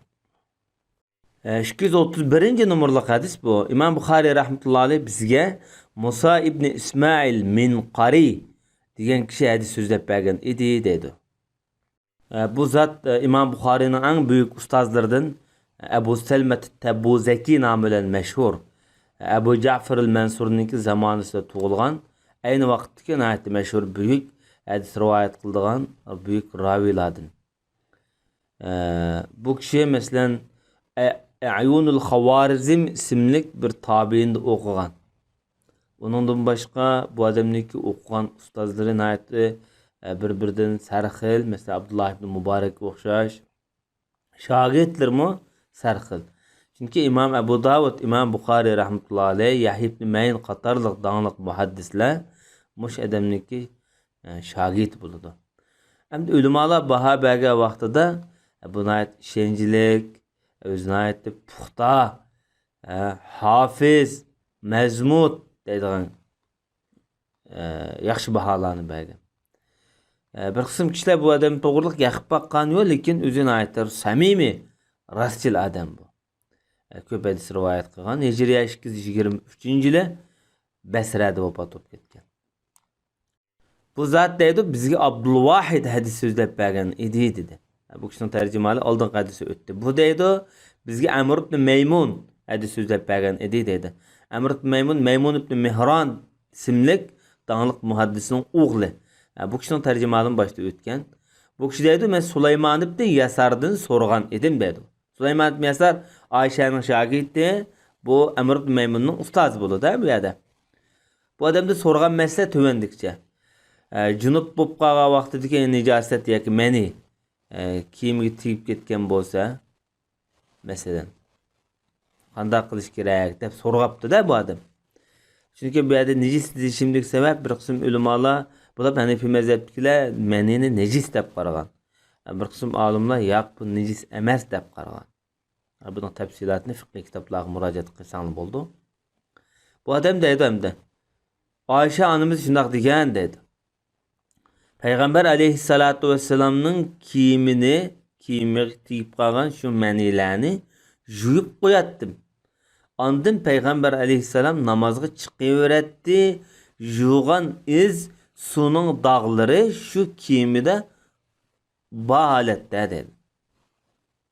ئىككى يۈز ئوتتۇز بىرىنچى نومۇرلۇق ھەدىس بۇ. ئىمام بۇخارىي رەھمەتۇللاھى ئەلەيھ بىزگە مۇسا ئىبنى ئىسمائىل مىنقارى دېگەن كىشى ھەدىس سۆزلەپ بەرگەن ئىدى دەيدۇ. بۇ زات، ئىمام بۇخارىينىڭ ئەڭ بۈيۈك ئۇستازلىرىدىن ئەبۇ سەلمەت تەبۇزەكى نامى بىلەن مەشھۇر. ئەبۇ جەفىرىل مەنسۇرنىڭكى زامانىسىدا تۇغۇلغان، ئەينى ۋاقىتتىكى ناھايىتى مەشھۇر بۈيۈك ھەدىس رىۋايەت قىلىدىغان بۈيۈك راۋىلاردىن. ئە، بۇ كىشى، مەسىلەن، ئە-، ئەيۇنۇل خاۋارىزم ئىسىملىك بىر تابىئىندا ئوقۇغان. ئۇنىڭدىن باشقا، بۇ ئادەمنىڭكى ئوقۇغان ئۇستازلىرى ناھايىتى، ئە، بىر-بىرىدىن سەرخىل، مەسىلەن، ئابدۇللا ئىبن مۇبارەككە ئوخشاش. شاگىرتلىرىمۇ سەرخىل. چۈنكى ئىمام ئەبۇ داۋۇد، ئىمام بۇخارىي رەھمەتۇللا ئەلەيھ، يەھيا ئىبن مەئىن قاتارلىق داڭلىق مۇھەددىسلەر مۇشۇ ئادەمنىڭكى، ئە، شاگىرتى بولىدۇ. ئەمدى ئۆلىمالار باھا بەرگەن ۋاقتىدا، ئە، بۇ ناھايىتى ئىشەنچلىك، ئۆزى ناھايىتى پۇختا، ئە، ھافىز، مەزمۇت دەيدىغان، ئە، ياخشى باھالارنى بەرگەن. ئە، بىر قىسىم كىشىلەر بۇ ئادەم توغرىلىق يېقىپ باققان يوق، لېكىن ئۆزى ناھايىتى سەمىمىي، راستچىل ئادەم بۇ. ئە، كۆپ ھەدىس رىۋايەت قىلغان. ھىجرىيە ئىككى يۈز يىگىرمە ئۈچىنچى يىلى بەسرەدە ۋاپات بولۇپ كەتكەن. بۇ زات دەيدۇ، بىزگە ئابدۇلۋاھىد ھەدىس سۆزلەپ بەرگەن ئىدى، دېدى. بۇ كىشىنىڭ تەرجىمىھالى ئالدىنقى ھەدىسى ئۆتتى. بۇ دەيدۇ، بىزگە ئەمر ئىبن مەيمۇن ھەدىس سۆزلەپ بەرگەن ئىدى، دەيدۇ. ئەمر ئىبن مەيمۇن، مەيمۇن ئىبن مېھران ئىسىملىك داڭلىق مۇھەددىسنىڭ ئوغلى. بۇ كىشىنىڭ تەرجىمىھالىمۇ باشتا ئۆتكەن. بۇ كىشى دەيدۇ، مەن سۇلايمان ئىبن يەساردىن سورىغان ئىدىم، دەيدۇ. سۇلايمان ئىبن يەسار ئائىشەنىڭ شاگىرتى، بۇ ئەمر ئىبن مەيمۇننىڭ ئۇستازى بولىدۇ، بۇ يەردە. بۇ ئادەمدىن سورىغان مەسىلە تۆۋەندىكىچە. ئە، جۇنۇپ بولۇپ قالغان ۋاقتىدىكى نىجاسەت ياكى مەنى، ئە، كىيىمگە تېگىپ كەتكەن بولسا، مەسىلەن، قانداق قىلىش كېرەك دەپ سورىغاپتۇ-دە بۇ ئادەم. چۈنكى بۇ يەردە نىجىس دېيىشىمدىكى سەۋەب، بىر قىسىم ئۆلىمالار، بۇلار ھەنىفىي مەزھەپتىكىلەر مەنىنى نىجىس دەپ قارىغان. بىر قىسىم ئالىملار ياق، بۇ نىجىس ئەمەس دەپ قارىغان. بۇنىڭ تەپسىلاتىنى فىقھىي كىتابلارغا مۇراجىئەت قىلساڭلار بولىدۇ. بۇ ئادەم دەيدۇ ئەمدى، ئائىشە ئانىمىز شۇنداق دېگەن دەيدۇ. پەيغەمبەر ئەلەيھىسسالاتۇ ۋەسسالامنىڭ كىيىمىنى، كىيىمىگە تېگىپ قالغان شۇ مەنىلەرنى يۇيۇپ قوياتتىم. ئاندىن پەيغەمبەر ئەلەيھىسسالام نامازغا چىقىۋېرەتتى. يۇغان ئىز سۇنىڭ داغلىرى شۇ كىيىمىدە بار ھالەتتە دەيدۇ.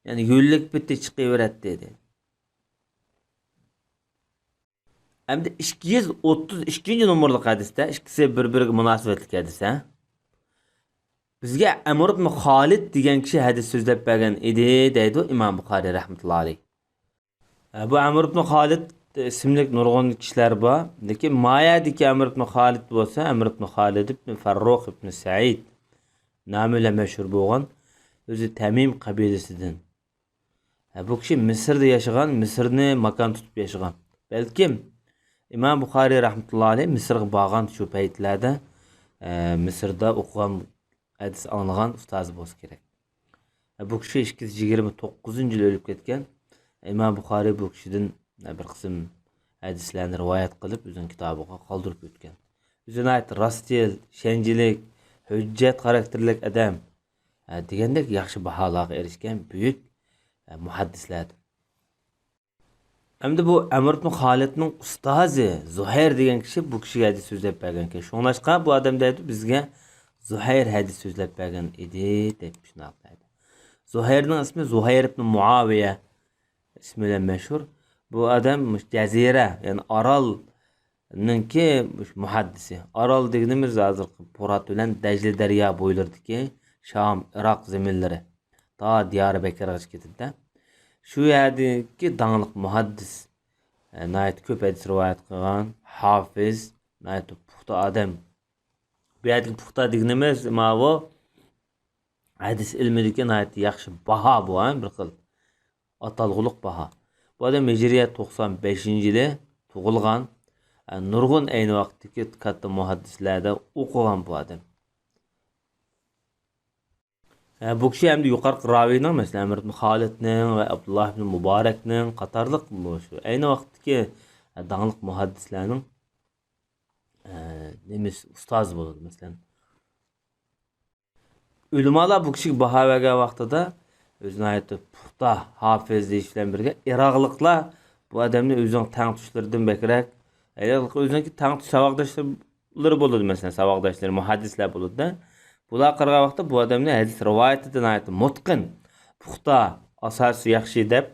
يەنى يۆلىنىپ كېتىپ چىقىۋېرەتتى دەيدۇ. ئەمدى ئىككى يۈز ئوتتۇز ئىككىنچى نومۇرلۇق ھەدىستە، ئىككىسى بىر-بىرىگە مۇناسىۋەتلىك ھەدىس، ھە؟ بىزگە ئەمر ئىبن خالىد دېگەن كىشى ھەدىس سۆزلەپ بەرگەن ئىدى، دەيدۇ ئىمام بۇخارىي رەھمەتۇللا ئەلەيھ. ھە، بۇ ئەمر ئىبن خالىد ئىسىملىك نۇرغۇن كىشىلەر بار. لېكىن ما يەردىكى ئەمر ئىبن خالىد بولسا، ئەمر ئىبن خالىد ئىبن فەررۇخ ئىبن سەئىد نامى بىلەن مەشھۇر بولغان، ئۆزى تەمىم قەبىلىسىدىن. ھە، بۇ كىشى مىسىردا ياشىغان، مىسىرنى ماكان تۇتۇپ ياشىغان. بەلكىم ئىمام بۇخارىي رەھمەتۇللا ئەلەيھ مىسىرغا بارغان شۇ پەيتلەردە، ئە، مىسىردا ئوقۇغان، ھەدىس ئاڭلىغان ئۇستازى بولسا كېرەك. ھە، بۇ كىشى ئىككى يۈز يىگىرمە توققۇزىنچى يىلى ئۆلۈپ كەتكەن. ئىمام بۇخارىي بۇ كىشىدىن، ھە، بىر قىسىم ھەدىسلەرنى رىۋايەت قىلىپ، ئۆزىنىڭ كىتابىغا قالدۇرۇپ ئۆتكەن. ئۆزى ناھايىتى راستچىل، ئىشەنچلىك، ھۆججەت خاراكتېرلىك ئادەم. ھە، دېگەندەك ياخشى باھالارغا ئېرىشكەن بۈيۈك، ھە، مۇھەددىسلەردىن. ئەمدى بۇ ئەمر ئىبن خالىدنىڭ ئۇستازى زۇھەير دېگەن كىشى بۇ كىشىگە ھەدىس سۆزلەپ بەرگەنكەن. شۇڭلاشقا بۇ ئادەم دەيدۇ، بىزگە زۇھەير ھەدىس سۆزلەپ بەرگەن ئىدى، دەپ شۇنداق دەيدۇ. زۇھەيرنىڭ ئىسمى زۇھەير ئىبن مۇئاۋىيە ئىسمى بىلەن مەشھۇر. بۇ ئادەم مۇشۇ جەزىرە، يەنى ئارال نىڭكى مۇھەددىسى. ئارال دېگىنىمىز ھازىرقى پۇرات بىلەن دەجلە دەريا بويلىرىدىكى شام، ئىراق زېمىنلىرى. تا دىيارى بەكرىغىچە كېتىدىدە. شۇ يەردىكى داڭلىق مۇھەددىس. ئە، ناھايىتى كۆپ ھەدىس رىۋايەت قىلغان، ھافىز، ناھايىتى پۇختا ئادەم. بۇ يەردىكى پۇختا دېگىنىمىز ماۋۇ ھەدىس ئىلمىدىكى ناھايىتى ياخشى باھا بۇ، ھە، بىر خىل ئاتالغۇلۇق باھا. بۇ ئادەم ھىجرىيە توقسان بەشىنچى يىلى تۇغۇلغان. ئە، نۇرغۇن ئەينى ۋاقىتتىكى كاتتا مۇھەددىسلەردە ئوقۇغان بۇ ئادەم. ئە، بۇ كىشى ئەمدى يۇقىرىقى راۋىنىڭ، مەسىلەن، ئەمر ئىبن خالىدنىڭ ۋە ئابدۇللا ئىبن مۇبارەكنىڭ قاتارلىق مۇشۇ ئەينى ۋاقىتتىكى، ئە، داڭلىق مۇھەددىسلەرنىڭ، ئە، نېمىسى، ئۇستازى بولىدۇ، مەسىلەن. ئۆلىمالار بۇ كىشىگە باھا بەرگەن ۋاقتىدا ئۆزى ناھايىتى پۇختا، ھافىز دېيىش بىلەن بىرگە، ئىراقلىقلار بۇ ئادەمنى ئۆزىنىڭ تەڭتۇشلىرىدىن بەكرەك، ئىراقلىق ئۆزىنىڭكى تەڭتۇش ساۋاقداشلىرى بولىدۇ، مەسىلەن، ساۋاقداشلىرى، مۇھەددىسلەر بولىدۇ-دە. بۇلارغا قارىغان ۋاقىتتا بۇ ئادەمنى ھەدىس رىۋايىتىدە ناھايىتى مۇتقىن، پۇختا، ئاساسى ياخشى دەپ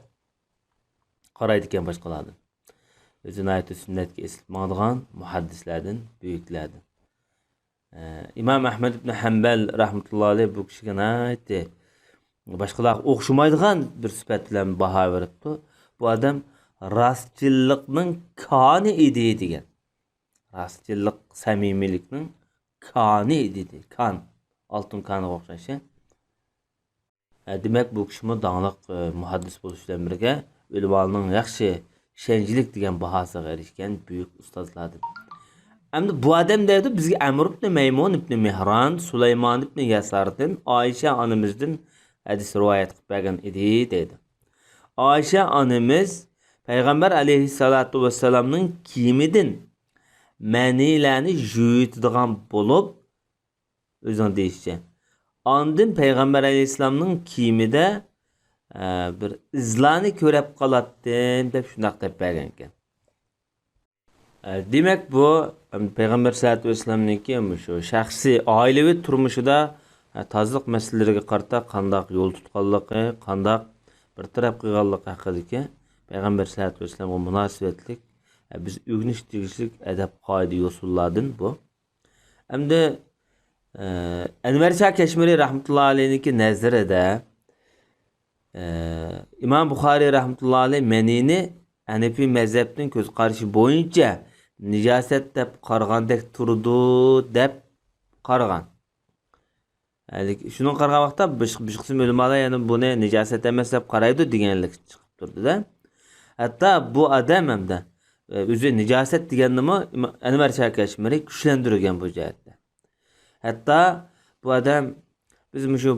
قارايدىكەن باشقىلاردىن. ئۆزى ناھايىتى سۈننەتكە ئېسىلىپ ماڭىدىغان مۇھەددىسلەردىن، بۈيۈكلەردىن. ئە، ئىمام ئەھمەد ئىبن ھەمبەل رەھمەتۇللا ئەلەيھ بۇ كىشىگە ناھايىتى باشقىلارغا ئوخشىمايدىغان بىر سۈپەت بىلەن باھا بېرىپتۇ. بۇ ئادەم راستچىللىقنىڭ كانى ئىدى دېگەن. راستچىللىق، سەمىمىيلىكنىڭ كانى ئىدى، كان. ئالتۇن كانىغا ئوخشاش. ھە، دېمەك، بۇ كىشىمۇ داڭلىق، ئە، مۇھەددىس بولۇش بىلەن بىرگە، ئۆلىمالارنىڭ ياخشى، ئىشەنچلىك دېگەن باھاسىغا ئېرىشكەن بۈيۈك ئۇستازلاردىن. ئەمدى بۇ ئادەم دەيدۇ، بىزگە ئەمر ئىبنى مەيمۇن ئىبنى مېھران، سۇلايمان ئىبنى يەساردىن، ئائىشە ئانىمىزدىن ھەدىس رىۋايەت قىلىپ بەرگەن ئىدى دەيدۇ. ئائىشە ئانىمىز پەيغەمبەر ئەلەيھىسسالاتۇ ۋەسسالامنىڭ كىيىمىدىن مەنىلەرنى يۇيۇتىدىغان بولۇپ، ئۆزىنىڭ دېيىشىچە، ئاندىن پەيغەمبەر ئەلەيھىسسالامنىڭ كىيىمىدە، ئە، بىر ئىزلارنى كۆرەپ قالاتتىم دەپ شۇنداق دەپ بەرگەن ئىكەن. ئە، دېمەك، بۇ، ئەم، پەيغەمبەر سەللەللاھۇ ئەلەيھى ۋەسەللەمنىڭكى مۇشۇ شەخسىي ئائىلىۋى تۇرمۇشىدا، ئە، تازىلىق مەسىلىلىرىگە قارىتا قانداق يول تۇتقانلىقى، قانداق بىر تەرەپ قىلغانلىقى ھەققىدىكى پەيغەمبەر سەللەللاھۇ ئەلەيھى ۋەسەللەمگە مۇناسىۋەتلىك، ئە، بىز ئۆگىنىش تېگىشلىك ئەدەپ قائىدە يوسۇنلاردىن بۇ. ئەمدى، ئە، ئەنۋەر شاھ كەشمىرى رەھمەتۇللا ئەلەيھنىڭكى نەزىرىدە، ئە، ئىمام بۇخارىي رەھمەتۇللا ئەلەيھ مەنىنى ھەنىفىي مەزھەپنىڭ كۆز قارىشى بويىچە نىجاسەت دەپ قارىغاندەك تۇرىدۇ دەپ قارىغان. ھە، لېكىن شۇنىڭغا قارىغان ۋاقىتتا بىر، بىر قىسىم ئۆلىمالار يەنە بۇنى نىجاسەت ئەمەس دەپ قارايدۇ دېگەنلىك چىقىپ تۇردى-دە. ھەتتا بۇ ئادەم ھەمدە، ئە، ئۆزى نىجاسەت دېگەننىمۇ ئىما-، ئەنۋەر شاھ كەشمىرى كۈچلەندۈرگەن بۇ جەھەتتە. ھەتتا بۇ ئادەم، بىز مۇشۇ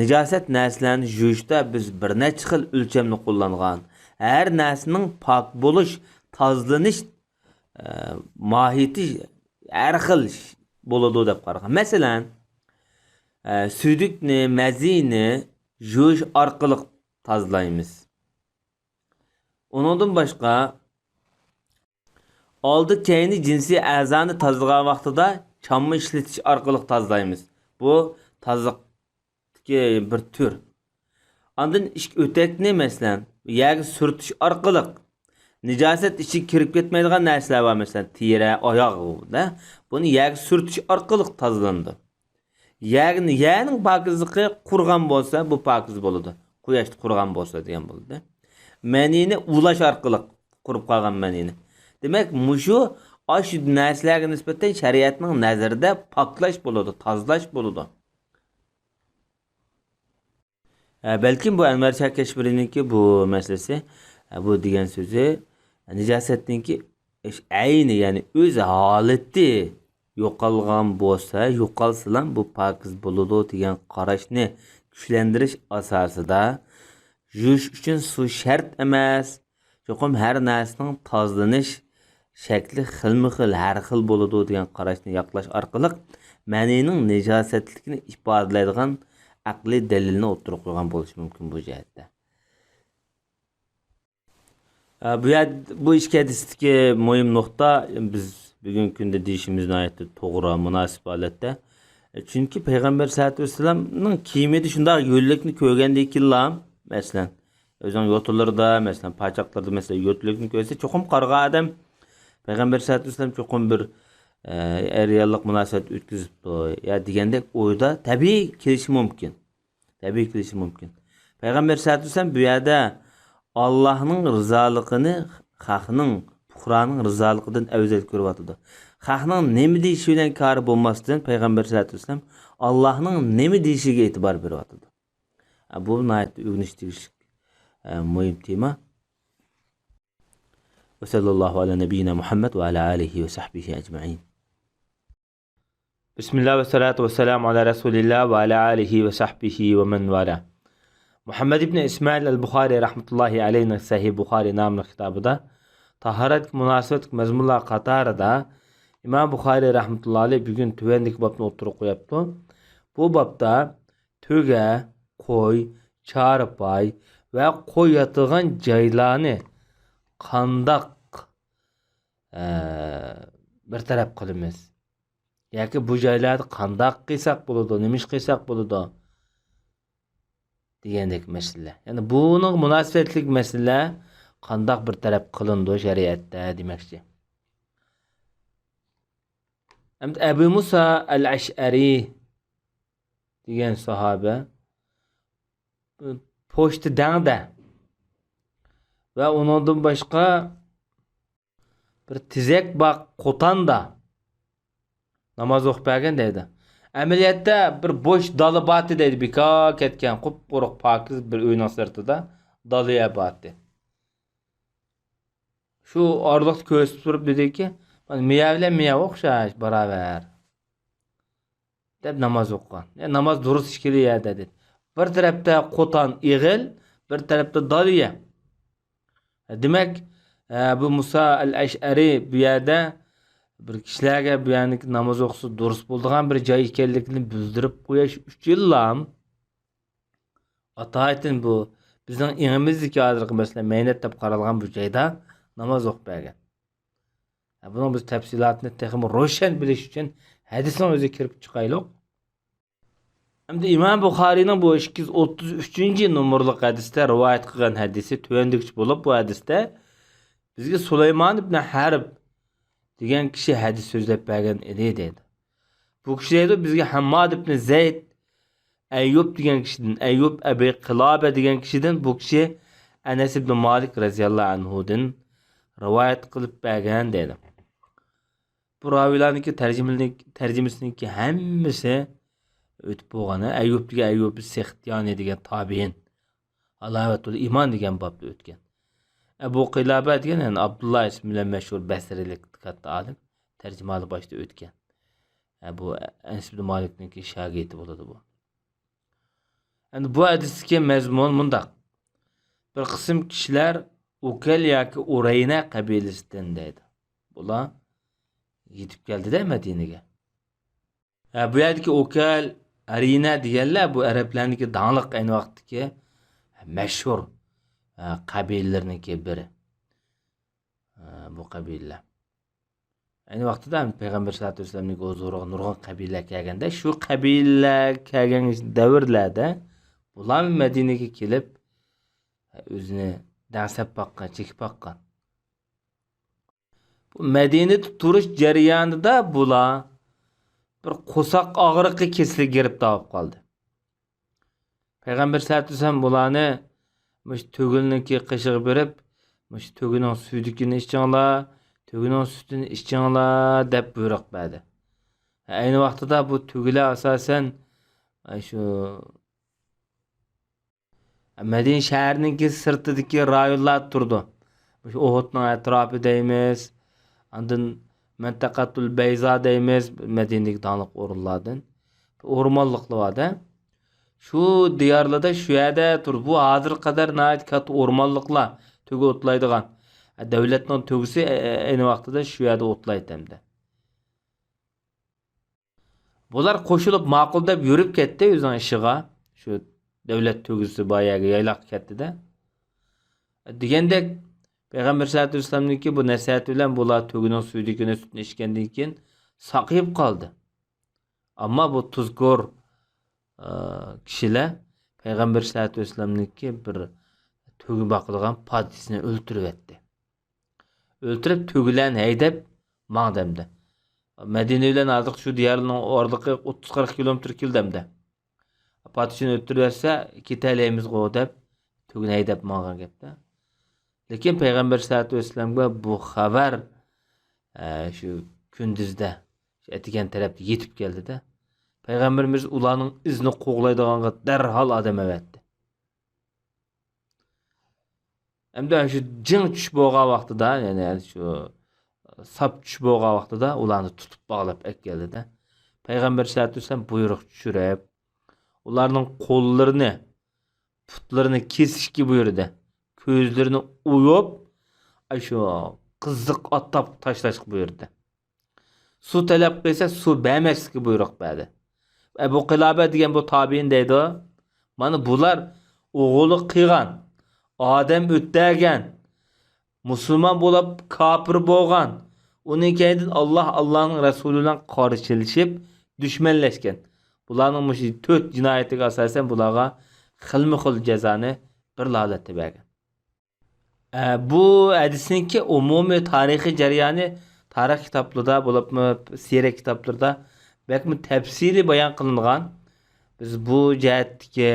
نىجاسەت نەرسىلەرنى يۇيۇشتا بىز بىر نەچچە خىل ئۆلچەمنى قوللانغان. ھەر نەرسىنىڭ پاك بولۇش، تازىلىنىش، ئە، ماھىيىتى ھەر خىل بولىدۇ دەپ قارىغان. مەسىلەن، ئە، سۈيدۈكنى، مەزىنى يۇيۇش ئارقىلىق تازىلايمىز. ئۇنىڭدىن باشقا، ئالدى كەينى جىنسىي ئەزانى تازىلىغان ۋاقتىدا چامما ئىشلىتىش ئارقىلىق تازىلايمىز. بۇ تازىلىقتىكى بىر تۈر. ئاندىن ئىچكى ئۆتەكنى، مەسىلەن، يەرگە سۈرتۈش ئارقىلىق نىجاسەت ئىچىگە كىرىپ كەتمەيدىغان نەرسىلەر بار، مەسىلەن، تېرە، ئاياغ، دە. بۇنى يەرگە سۈرتۈش ئارقىلىق تازىلىنىدۇ. يەرنى، يەرنىڭ پاكىزلىقى قۇرۇغان بولسا، بۇ پاكىز بولىدۇ. قۇياشتا قۇرۇغان بولسا دېگەن بولىدۇ. مەنىنى ئۇۋىلاش ئارقىلىق قۇرۇپ قالغان مەنىنى. دېمەك، مۇشۇ ئاشۇ نەرسىلەرگە نىسبەتەن شەرىئەتنىڭ نەزىرىدە پاكلاش بولىدۇ، تازىلاش بولىدۇ. ئە، بەلكىم بۇ ئەنۋەر شاھ كەشمىرىنىڭكى بۇ مەسىلىسى، ئە، بۇ دېگەن سۆزى، نىجاسەتنىڭكى ئەينى، يەنى ئۆز ھالىتى يوقالغان بولسا، يوقالسىلا بۇ پاكىز بولىدۇ دېگەن قاراشنى كۈچلەندۈرۈش ئاساسىدا، يۇيۇش ئۈچۈن سۇ شەرت ئەمەس، چوقۇم ھەر نەرسىنىڭ تازىلىنىش شەكلى خىلمۇ خىل، ھەر خىل بولىدۇ دېگەن قاراشنى ياقلاش ئارقىلىق مەنىنىڭ نىجاسەتلىكىنى ئىپادىلەيدىغان ئەقلىي دەلىلنى ئوتتۇرىغا قويغان بولۇشى مۇمكىن بۇ جەھەتتە. ئە، بۇ يەر، بۇ ئىككى ھەدىستىكى مۇھىم نۇقتا، بىز بۈگۈنكى كۈندە دېيىشىمىز ناھايىتى توغرا، مۇناسىپ ھالەتتە. ئە، چۈنكى پەيغەمبەر سەللەللاھۇ ئەلەيھى ۋەسەللەمنىڭ كىيىمىدە شۇنداق يۆنلۈكنى كۆرگەندىن كېيىنلا، مەسىلەن، ئۆزىنىڭ يوتىلىرىدا، مەسىلەن، پاچاقلىرىدا، مەسىلەن، يۆتىلىكنى كۆرسە، چوقۇم قارىغان ئادەم پەيغەمبەر سەللەللاھۇ ئەلەيھى ۋەسەللەم چوقۇم بىر، ئە، ئەر-ئاياللىق مۇناسىۋەت ئۆتكۈزۈپتۇ، يا دېگەندەك ئويدا تەبىئىي كېلىشى مۇمكىن. تەبىئىي كېلىشى مۇمكىن. پەيغەمبەر سەللەللاھۇ ئەلەيھى ۋەسەللەم بۇ يەردە ئاللاھنىڭ رىزالىقىنى خەقنىڭ، پۇقرانىڭ رىزالىقىدىن ئەۋزەل كۆرۈۋاتىدۇ. خەقنىڭ نېمە دېيىشى بىلەن كارى بولماستىن، پەيغەمبەر سەللەللاھۇ ئەلەيھى ۋەسەللەم ئاللاھنىڭ نېمە دېيىشىگە ئېتىبار بېرىۋاتىدۇ. بۇ ناھايىتى ئۆگىنىش تېگىشلىك، ئە، مۇھىم تېما. وصلى الله على نبينا محمد وعلى آله وصحبه أجمعين. بسم الله والصلاة والسلام على رسول الله وعلى آله وصحبه ومن والاه. مۇھەممەد ئىبنى ئىسمائىل ئەل بۇخارىي رەھمەتۇللاھى ئەلەيھىنىڭ سەھىھ بۇخارىي ناملىق كىتابىدا تاھارەتكە مۇناسىۋەتلىك مەزمۇنلار قاتارىدا ئىمام بۇخارىي رەھمەتۇللاھى ئەلەيھ بۈگۈن تۆۋەندىكى بابنى ئوتتۇرىغا قويۇپتۇ. بۇ بابتا تۆگە، قوي، چارپاي ۋە قوي ياتىدىغان جايلارنى قانداق، ئە، بىر تەرەپ قىلىمىز؟ ياكى بۇ جايلاردا قانداق قىلساق بولىدۇ، نېمە ئىش قىلساق بولىدۇ؟ دېگەندەك مەسىلىلەر. يەنى بۇنىڭغا مۇناسىۋەتلىك مەسىلىلەر قانداق بىر تەرەپ قىلىنىدۇ شەرىئەتتە دېمەكچى. ئەمدى ئەبۇ مۇسا ئەل ئەشئەرى دېگەن ساھابە پوشتى دەڭدە ۋە ئۇنىڭدىن باشقا بىر تېزەك بار قوتاندا ناماز ئوقۇپ بەرگەن دەيدۇ. ئەمەلىيەتتە بىر بوش دالا بارتى دەيدۇ، بىكار كەتكەن، قۇپقۇرۇق پاكىز بىر ئۆينىڭ سىرتىدا دالا يەر بارتى. شۇ ئارىلىقتا كۆرسىتىپ تۇرۇپ دېدىكى، مانا مىيە بىلەن مىيە ئوخشاش، باراۋەر. دەپ ناماز ئوقۇغان. يا، ناماز دۇرۇس ئىككىلا يەردە دېدى. بىر تەرەپتە قوتان ئېغىل، بىر تەرەپتە دالىيە. دېمەك، ئە، بۇ مۇسا ئەل ئەشئەرى بۇ يەردە بىر كىشىلەرگە بۇ يەرنىڭ ناماز ئوقۇسا دۇرۇس بولىدىغان بىر جاي ئىكەنلىكىنى بىلدۈرۈپ قويۇش ئۈچۈنلا ئاتايىتىن بۇ بىزنىڭ ئېڭىمىزدىكى ھازىرقى مەسىلەن مەينەت دەپ قارالغان بۇ جايدا ناماز ئوقۇپ بەرگەن. ھە، بۇنىڭ بىز تەپسىلاتىنى تېخىمۇ روشەن بىلىش ئۈچۈن ھەدىسنىڭ ئۆزىگە كىرىپ چىقايلۇق. ئەمدى ئىمام بۇخارىينىڭ بۇ ئىككى يۈز ئوتتۇز ئۈچىنچى نومۇرلۇق ھەدىستە رىۋايەت قىلغان ھەدىسى تۆۋەندىكىچە بولۇپ، بۇ ھەدىستە بىزگە سۇلايمان ئىبن ھەرب دېگەن كىشى ھەدىس سۆزلەپ بەرگەن ئىدى دەيدۇ. بۇ كىشى دەيدۇ، بىزگە ھەمماد ئىبن زەيد ئەييۇب دېگەن كىشىدىن، ئەييۇب ئەبى قىلابە دېگەن كىشىدىن، بۇ كىشى ئەنەس ئىبن مالىك رەزىياللاھۇ ئەنھۇدىن رىۋايەت قىلىپ بەرگەن دەيدۇ. بۇ راۋىيلارنىڭكى تەرجىمىلىك-، تەرجىمىسىنىڭكى ھەممىسى ئۆتۈپ بولغان. ئەييۇب دېگەن ئەييۇب سېختىيانى دېگەن تابىئىن. ھالاۋەتۇل ئىمان دېگەن بابتا ئۆتكەن. ئەبۇ قىلابە دېگەن، يەنى ئابدۇللا ئىسمى بىلەن مەشھۇر بەسرىلىك كاتتا ئالىم، تەرجىمىھالى باشتا ئۆتكەن. ئە، بۇ ئەنەس ئىبن مالىكنىڭكى شاگىرتى بولىدۇ بۇ. ئەمدى بۇ ھەدىستىكى مەزمۇن مۇنداق. بىر قىسىم كىشىلەر ئۇكەل ياكى ئۇرەينە قەبىلىسىدىن دەيدۇ. بۇلار يېتىپ كەلدى-دە مەدىنىگە. ھە، بۇ يەردىكى ئوكەل، ئەرىنە دېگەنلەر بۇ ئەرەبلەرنىڭكى داڭلىق ئەينى ۋاقىتتىكى مەشھۇر، ھە، قەبىلىلىرىنىڭكى بىرى. ھە، بۇ قەبىلىلەر. ئەينى ۋاقتىدا پەيغەمبەر سەللەللاھۇ ئەلەيھى ۋەسەللەمنىڭكى ھۇزۇرىغا نۇرغۇن قەبىلىلەر كەلگەندە، شۇ قەبىلىلەر كەلگەن دەۋرلەردە بۇلار مەدىنىگە كېلىپ، ئۆزىنى دەڭسەپ باققان، چېكىپ باققان. بۇ مەدىنىدە تۇرۇش جەريانىدا بۇلار بىر قورساق ئاغرىقى كېسىلىگە گىرىپتار بولۇپ قالدى. پەيغەمبەر سەللەللاھۇ ئەلەيھى ۋەسەللەم بۇلارنى مۇشۇ تۆگىلىنىڭكى قېشىغا بېرىپ، مۇشۇ تۆگىنىڭ سۈيدۈكىنى ئىچىڭلار، تۆگىنىڭ سۈتىنى ئىچىڭلار دەپ بۇيرۇق بەردى. ئەينى ۋاقتىدا بۇ تۆگىلەر ئاساسەن شۇ مەدىنە شەھىرىنىڭكى سىرتىدىكى رايونلار تۇرىدۇ. مۇشۇ ئۇھۇدنىڭ ئەتراپى دەيمىز، ئاندىن مەنتەقەتۇل بەيزا دەيمىز، مەدىنىدىكى داڭلىق ئورۇنلاردىن. ئورمانلىقلار بار-دە. شۇ دىيارلاردا شۇ يەردە تۇرۇپ، بۇ ھازىرغا قەدەر ناھايىتى كاتتا ئورمانلىقلار، تۆگە ئوتلايدىغان. دەۋلەتنىڭ تۆگىسى ئەينى ۋاقتىدا شۇ يەردە ئوتلايدۇ ئەمدى. بۇلار قوشۇلۇپ ماقۇل دەپ يۈرۈپ كەتتى ئۆزىنىڭ ئىشىغا. شۇ دەۋلەت تۆگىسى بار يەرگە يايلاققا كەتتى-دە. دېگەندەك، پەيغەمبەر سەللەللاھۇ ئەلەيھى ۋەسەللەمنىڭكى بۇ نەسىھەتى بىلەن بۇلار تۆگىنىڭ سۈيدۈكىنى، سۈتىنى ئىچكەندىن كېيىن ساقىيىپ قالدى. ئەمما بۇ تۇزكور، ئە، كىشىلەر پەيغەمبەر سەللەللاھۇ ئەلەيھى ۋەسەللەمنىڭكى بىر تۆگە باقىدىغان پادىچىسىنى ئۆلتۈرۈۋەتتى. ئۆلتۈرۈپ، تۆگىلەرنى ھەيدەپ ماڭدى ئەمدى. مەدىنە بىلەن ھازىرقى شۇ دىيارنىڭ ئارىلىقى ئوتتۇز قىرىق كىلومېتىر كېلىدۇ ئەمدى. پادىچىنى ئۆلتۈرۈۋەتسە، كېتەلەيمىزغۇ دەپ، تۆگىنى ھەيدەپ ماڭغان گەپتە. لېكىن پەيغەمبەر سەللەللاھۇ ئەلەيھى ۋەسەللەمگە بۇ خەۋەر، ئە، شۇ كۈندۈزدە، شۇ ئەتىگەن تەرەپتە يېتىپ كەلدى-دە. پەيغەمبىرىمىز ئۇلارنىڭ ئىزىنى قوغلايدىغانغا دەرھال ئادەم ئەۋەتتى. ئەمدى شۇ جىڭ چۈش بولغان ۋاقتىدا، يەنى شۇ ساپ چۈش بولغان ۋاقتىدا ئۇلارنى تۇتۇپ باغلاپ ئەكەلدى-دە. پەيغەمبەر سەللەللاھۇ ئەلەيھى ۋەسەللەم بۇيرۇق چۈشۈرۈپ، ئۇلارنىڭ قوللىرىنى، پۇتلىرىنى كېسىشكە بۇيرۇدى. كۆزلىرىنى ئويۇپ، ئاشۇ قىزىق ئاتاپ تاشلاشقا بۇيرۇدى. سۇ تەلەپ قىلسا، سۇ بەرمەسلىككە بۇيرۇق بەردى. ئەبۇ قىلابە دېگەن بۇ تابىئىن دەيدۇ، مانا بۇلار ئوغرىلىق قىلغان، ئادەم ئۆلتۈرگەن، مۇسۇلمان بولۇپ كاپىر بولغان، ئۇنىڭ كەينىدىن ئاللا، ئاللانىڭ رەسۇلى بىلەن قارشىلىشىپ دۈشمەنلەشكەن. بۇلارنىڭ مۇشۇ تۆت جىنايىتىگە ئاساسەن بۇلارغا خىلمۇ خىل جازانى بىر ھالەتتە بەرگەن. ئە، بۇ ھەدىسنىڭكى ئومۇمىي تارىخىي جەريانى تارىخ كىتابلىرىدا، بولۇپمۇ سىيرە كىتابلىرىدا بەكمۇ تەپسىلىي بايان قىلىنغان. بىز بۇ جەھەتتىكى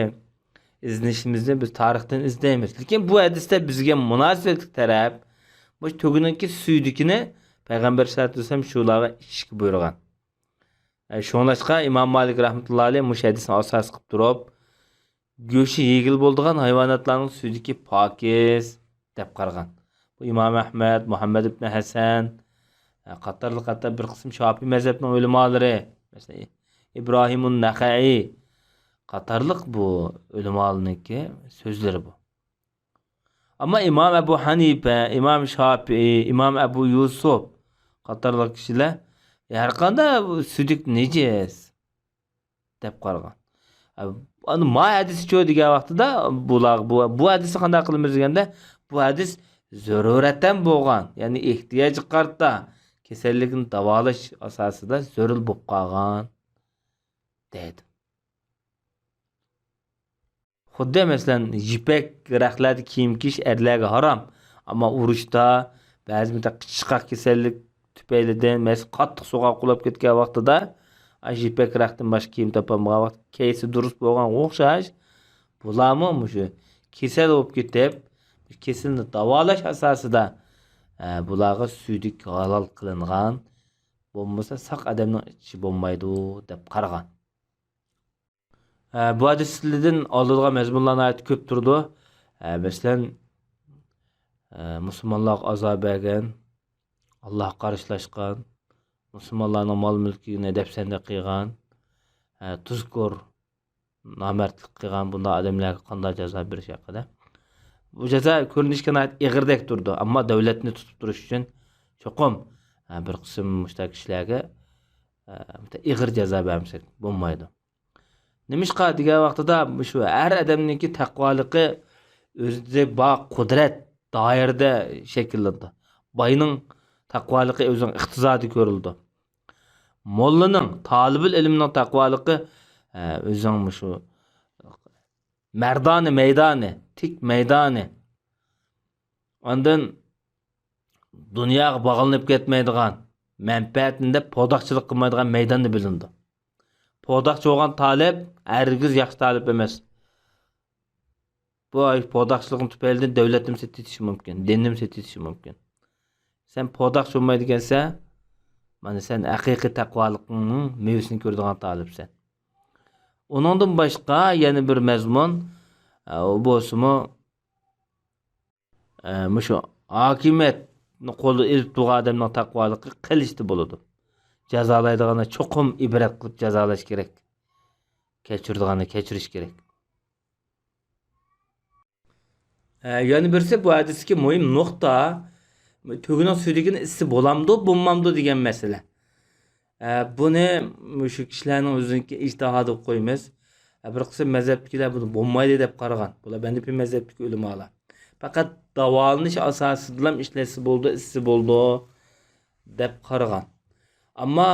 ئىزدىنىشىمىزنى بىز تارىختىن ئىزدەيمىز. لېكىن بۇ ھەدىستە بىزگە مۇناسىۋەتلىك تەرەپ، مۇشۇ تۆگىنىڭكى سۈيدۈكىنى پەيغەمبەر سەللەللاھۇ ئەلەيھى ۋەسەللەم شۇلارغا ئىچىشكە بۇيرۇغان. ئە، شۇڭلاشقا ئىمام مالىك رەھمەتۇللاھى ئەلەيھ مۇشۇ ھەدىسنى ئاساس قىلىپ تۇرۇپ، گۆشى يېگىلى بولىدىغان ھايۋاناتلارنىڭ سۈيدۈكى پاكىز دەپ قارىغان. بۇ ئىمام ئەھمەد، مۇھەممەد ئىبن ھەسەن، قاتارلىق، ھەتتا بىر قىسىم شاپىئىي مەزھەپنىڭ ئۆلىمالىرى، مەسىلەن، ئىبراھىمۇن نەخەئىي قاتارلىق بۇ ئۆلىمالارنىڭكى سۆزلىرى بۇ. ئەمما ئىمام ئەبۇ ھەنىپە، ئىمام شاپىئىي، ئىمام ئەبۇ يۈسۈپ قاتارلىق كىشىلەر ھەرقانداق سۈيدۈك نىجىس دەپ قارىغان. ئەنە ما ھەدىسچۇ دېگەن ۋاقتىدا بۇلار بۇ، بۇ ھەدىسنى قانداق قىلىمىز دېگەندە، بۇ ھەدىس زۆرۈرەتەن بولغان، يەنى ئېھتىياجغا قارىتا كېسەللىكنى داۋالاش ئاساسىدا زۆرۈر بولۇپ قالغان دەيدۇ. خۇددى مەسىلەن، يىپەك رەختلەردە كىيىم كىيىش ئەرلەرگە ھارام. ئەمما ئۇرۇشتا، بەزى مۇنداق قىچىشقاق كېسەللىك تۈپەيلىدىن، مەسىلەن، قاتتىق سوغۇق بولاپ كەتكەن ۋاقتىدا، ئاشۇ يىپەك رەختتىن باشقا كىيىم تاپالمىغان ۋاقىت كەيسى دۇرۇس بولغانغا ئوخشاش، بۇلارمۇ مۇشۇ كېسەل بولۇپ كېتىپ، كېسىلنى داۋالاش ئاساسىدا، ئە، بۇلارغا سۈيدۈك ھالال قىلىنغان، بولمىسا ساق ئادەمنىڭ ئىچىشى بولمايدۇ، دەپ قارىغان. ئە، بۇ ھەدىسلەردىن ئالىدىغان مەزمۇنلار ناھايىتى كۆپ تۇرىدۇ. ئە، مەسىلەن، ئە، مۇسۇلمانلارغا ئازار بەرگەن، ئاللاھقا قارشىلاشقان، مۇسۇلمانلارنىڭ مال-مۈلكىنى دەپسەندە قىلغان، ئە، تۇزكور نامەردلىك قىلغان بۇنداق ئادەملەرگە قانداق جازا بېرىش ھەققىدە. بۇ جازا كۆرۈنۈشكە ناھايىتى ئېغىردەك تۇرىدۇ، ئەمما دۆلەتنى تۇتۇپ تۇرۇش ئۈچۈن چوقۇم، ئە، بىر قىسىم مۇشۇنداق كىشىلەرگە، ئە، ئېغىر جازا بەرمىسەك بولمايدۇ. نېمىشقا دېگەن ۋاقتىدا، مۇشۇ ھەر ئادەمنىڭكى تەقۋالىقى ئۆزىدە بار قۇدرەت دائىرىدە شەكىللىنىدۇ. باينىڭ تەقۋالىقى ئۆزىنىڭ ئىقتىسادى كۆرۈلىدۇ. موللىنىڭ، تالىبىل ئىلىمنىڭ تەقۋالىقى، ئە، ئۆزىنىڭ مۇشۇ مەردانە مەيدانى، تىك مەيدانى. ئاندىن دۇنياغا باغلىنىپ كەتمەيدىغان، مەنپەئەتىنى دەپ پوداقچىلىق قىلمايدىغان مەيداندا بىلىنىدۇ. پوداقچى بولغان تالىپ ھەرگىز ياخشى تالىپ ئەمەس. بۇ پوداقچىلىقنىڭ تۈپەيلىدىن دۆلەتنىمۇ سېتىۋېتىشى مۇمكىن، دىننىمۇ سېتىۋېتىشى مۇمكىن. سەن پوداقچى بولمايدىكەنسەن، مانا سەن ھەقىقىي تەقۋالىقنىڭ مېۋىسىنى كۆرىدىغان تالىپسەن. ئۇنىڭدىن باشقا يەنە بىر مەزمۇن، ئە، ئۇ بولسىمۇ، ئە، مۇشۇ ھاكىمىيەتنى قولىدا ئېلىپ تۇرغان ئادەمنىڭ تەقۋالىقى قىلىچتا بولىدۇ. جازالايدىغاندا چوقۇم ئىبرەت قىلىپ جازالاش كېرەك. كەچۈرىدىغاندا كەچۈرۈش كېرەك. ئە، يەنە بىرسى بۇ ھەدىستىكى مۇھىم نۇقتا، تۆگىنىڭ سۈيدۈكىنى ئىچسە بولامدۇ، بولمامدۇ دېگەن مەسىلە. ئە، بۇنى مۇشۇ كىشىلەرنىڭ ئۆزىنىڭكى ئىجتىھادىغا قويىمىز. ئە، بىر قىسىم مەزھەپتىكىلەر بۇنى بولمايدۇ دەپ قارىغان. بۇلار ھەنىپىي مەزھەپتىكى ئۆلىمالار. پەقەت داۋالىنىش ئاساسىدىلا ئىشلەتسە بولىدۇ، ئىچسە بولىدۇ دەپ قارىغان. ئەمما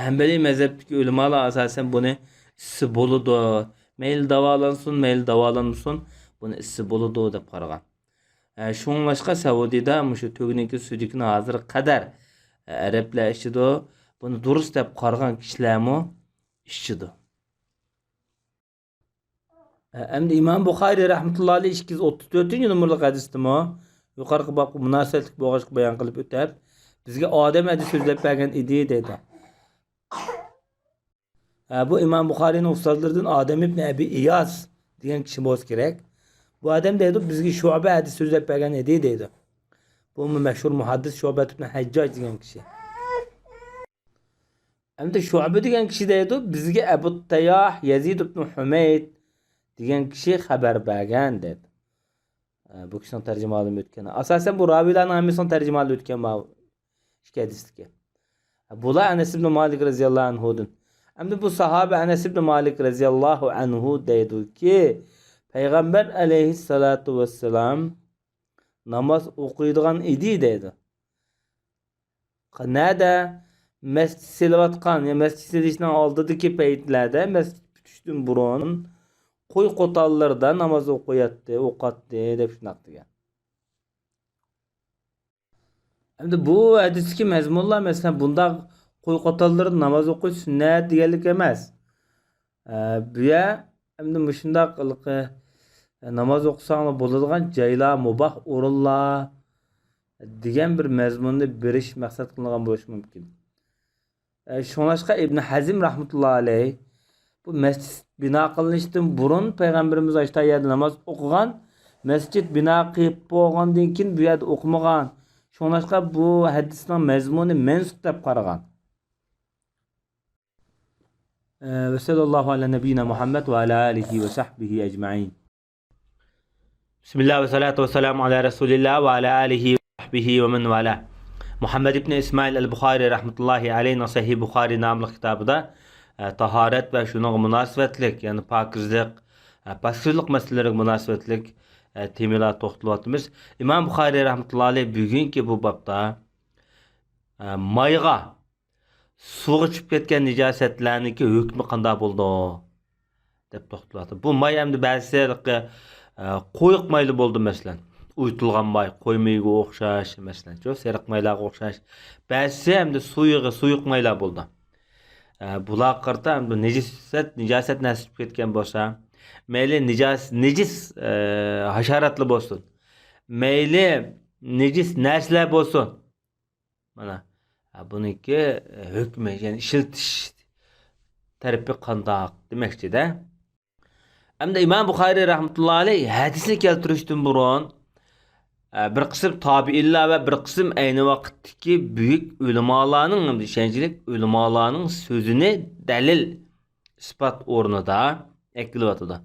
ھەنبەلىي مەزھەپتىكى ئۆلىمالار ئاساسەن بۇنى ئىچسە بولىدۇ. مەيلى داۋالانسۇن، مەيلى داۋالانمىسۇن، بۇنى ئىچسە بولىدۇ دەپ قارىغان. ئە، شۇڭلاشقا سەئۇدىدا مۇشۇ تۆگىنىڭكى سۈيدۈكىنى ھازىرغا قەدەر، ئە، ئەرەبلەر ئىچىدۇ. بۇنى دۇرۇس دەپ قارىغان كىشىلەرمۇ ئىچىدۇ. ئە، ئەمدى ئىمام بۇخارىي رەھمەتۇللا ئەلەيھ ئىككى يۈز ئوتتۇز تۆتىنچى نومۇرلۇق ھەدىستىمۇ يۇقىرىقى بابقا مۇناسىۋەتلىك بولغاچقا بايان قىلىپ ئۆتەپ، بىزگە ئادەم ھەدىس سۆزلەپ بەرگەن ئىدى دەيدۇ. ئە، بۇ ئىمام بۇخارىينىڭ ئۇستازلىرىدىن ئادەم ئىبن ئەبى ئىياس دېگەن كىشى بولسا كېرەك. بۇ ئادەم دەيدۇ، بىزگە شۇئبە ھەدىس سۆزلەپ بەرگەن ئىدى دەيدۇ. بۇمۇ مەشھۇر مۇھەددىس شۇئبە ئىبن ھەججاج دېگەن كىشى. ئەمدى شۇئبە دېگەن كىشى دەيدۇ، بىزگە ئەبۇ تەيياھ يەزىد ئىبن ھۈمەيد دېگەن كىشى خەۋەر بەرگەن دەيدۇ. ئە، بۇ كىشىنىڭ تەرجىمىھالىمۇ ئۆتكەن. ئاساسەن بۇ راۋىيلارنىڭ ھەممىسىنىڭ تەرجىمىھالى ئۆتكەن ماۋۇ ئىككى ھەدىستىكى. بۇلار ئەنەس ئىبن مالىك رەزىياللاھۇ ئەنھۇدىن. ئەمدى بۇ ساھابە ئەنەس ئىبن مالىك رەزىياللاھۇ ئەنھۇ دەيدۇكى، پەيغەمبەر ئەلەيھىسسالاتۇ ۋەسسالام ناماز ئوقۇيدىغان ئىدى دەيدۇ. نەدە؟ مەسچىت سېلىۋاتقان، يا مەسچىت سېلىشنىڭ ئالدىدىكى پەيتلەردە، مەسچىت پۈتۈشتىن بۇرۇن قوي قوتانلىرىدا ناماز ئوقۇياتتى، ئوقۇتتى دەپ شۇنداق دېگەن. ئەمدى بۇ ھەدىستىكى مەزمۇنلار، مەسىلەن، بۇنداق قوي قوتانلىرىدا ناماز ئوقۇش سۈننەت دېگەنلىك ئەمەس. ئە، بۇ يەر ئەمدى مۇشۇنداق ھېلىقى، ئە، ناماز ئوقۇساڭلار بولىدىغان جايلار، مۇباھ ئورۇنلار دېگەن بىر مەزمۇننى بېرىش مەقسەت قىلىنغان بولۇشى مۇمكىن. ئە، شۇڭلاشقا ئىبن ھەزم رەھمەتۇللا ئەلەيھ بۇ مەسچىت بىنا قىلىنىشتىن بۇرۇن پەيغەمبىرىمىز ئاشتا يەردە ناماز ئوقۇغان، مەسچىت بىنا قىلىپ بولغاندىن كېيىن بۇ يەردە ئوقۇمىغان. شۇڭلاشقا بۇ ھەدىسنىڭ مەزمۇنى مەنسۇخ دەپ قارىغان. ئە، ۋە سەللەللاھۇ ئەلە نەبىييىنا مۇھەممەد ۋە ئەلە ئالىھى ۋە سەھبىھى ئەجمەئىن. بىسمىللا ۋە سالاتۇ ۋە سالامۇ ئەلە رەسۇلىللا ۋە ئەلە ئالىھى ۋە سەھبىھى ۋە مەن ۋەلا. مۇھەممەد ئىبنى ئىسمائىل ئەل بۇخارى رەھمەتۇللاھى ئەلەيھىنىڭ سەھىھ بۇخارى ناملىق كىتابىدا، ئە، تاھارەت ۋە شۇنىڭغا مۇناسىۋەتلىك، يەنى پاكىزلىق، ئە، پاكىزلىق مەسىلىلىرىگە مۇناسىۋەتلىك، ئە، تېمىلاردا توختىلىۋاتىمىز. ئىمام بۇخارى رەھمەتۇللاھى ئەلەيھ بۈگۈنكى بۇ بابتا، ئە، مايغا، سۇغا چۈشۈپ كەتكەن نىجاسەتلەرنىڭكى ھۆكمى قانداق بولىدۇ؟ دەپ توختىلىۋاتىدۇ. بۇ ماي ئەمدى بەزىسى ھېلىقى، ئە، قويۇق مايلا بولىدۇ، مەسىلەن. ئۇيۇتۇلغان ماي، قوي مېيىگە ئوخشاش، مەسىلەن، شۇ سېرىق مايلارغا ئوخشاش. بەزىسى ئەمدى سۇيۇقى، سۇيۇق مايلار بولىدۇ. ئە، بۇلارغا قارىتا ئەمدى نىجاسەت، نىجاسەت نەرسە چۈشۈپ كەتكەن بولسا، مەيلى نىجاس-، نىجىس، ئە، ھاشاراتلا بولسۇن، مەيلى نىجىس نەرسىلەر بولسۇن، مانا، ھە، بۇنىڭكى، ئە، ھۆكمى، يەنى ئىشلىتىش تەرىپى قانداق دېمەكچىدە. ئەمدى ئىمام بۇخارىي رەھمەتۇللا ئەلەيھ ھەدىسنى كەلتۈرۈشتىن بۇرۇن، ئە، بىر قىسىم تابىئىنلار ۋە بىر قىسىم ئەينى ۋاقىتتىكى بۈيۈك ئۆلىمالارنىڭ، ھەمدە ئىشەنچلىك ئۆلىمالارنىڭ سۆزىنى دەلىل، ئىسپات ئورنىدا ئەكېلىۋاتىدۇ.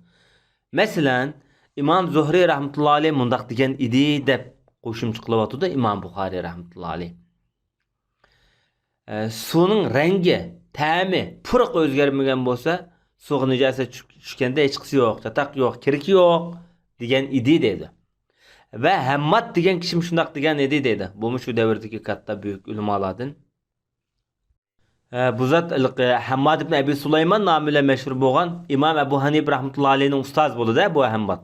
مەسىلەن، ئىمام زۇھرى رەھمەتۇللا ئەلەيھ مۇنداق دېگەن ئىدى، دەپ قوشۇمچە قىلىۋاتىدۇ ئىمام بۇخارىي رەھمەتۇللا ئەلەيھ. ئە، سۇنىڭ رەڭگى، تەمى، پۇرىقى ئۆزگەرمىگەن بولسا، سۇغا نىجاسەت چۈش-، چۈشكەندە ھېچقىسى يوق، چاتاق يوق، كىرىكى يوق دېگەن ئىدى دەيدۇ. ۋە ھەمماد دېگەن كىشىمۇ شۇنداق دېگەن ئىدى دەيدۇ. بۇمۇ شۇ دەۋردىكى كاتتا بۈيۈك ئۆلىمالاردىن. ئە، بۇ زات ھېلىقى ھەمماد ئىبن ئەبى سۇلايمان نامى بىلەن مەشھۇر بولغان ئىمام ئەبۇ ھەنىپە رەھمەتۇللا ئەلەيھنىڭ ئۇستازى بولىدۇ، بۇ ھەمماد.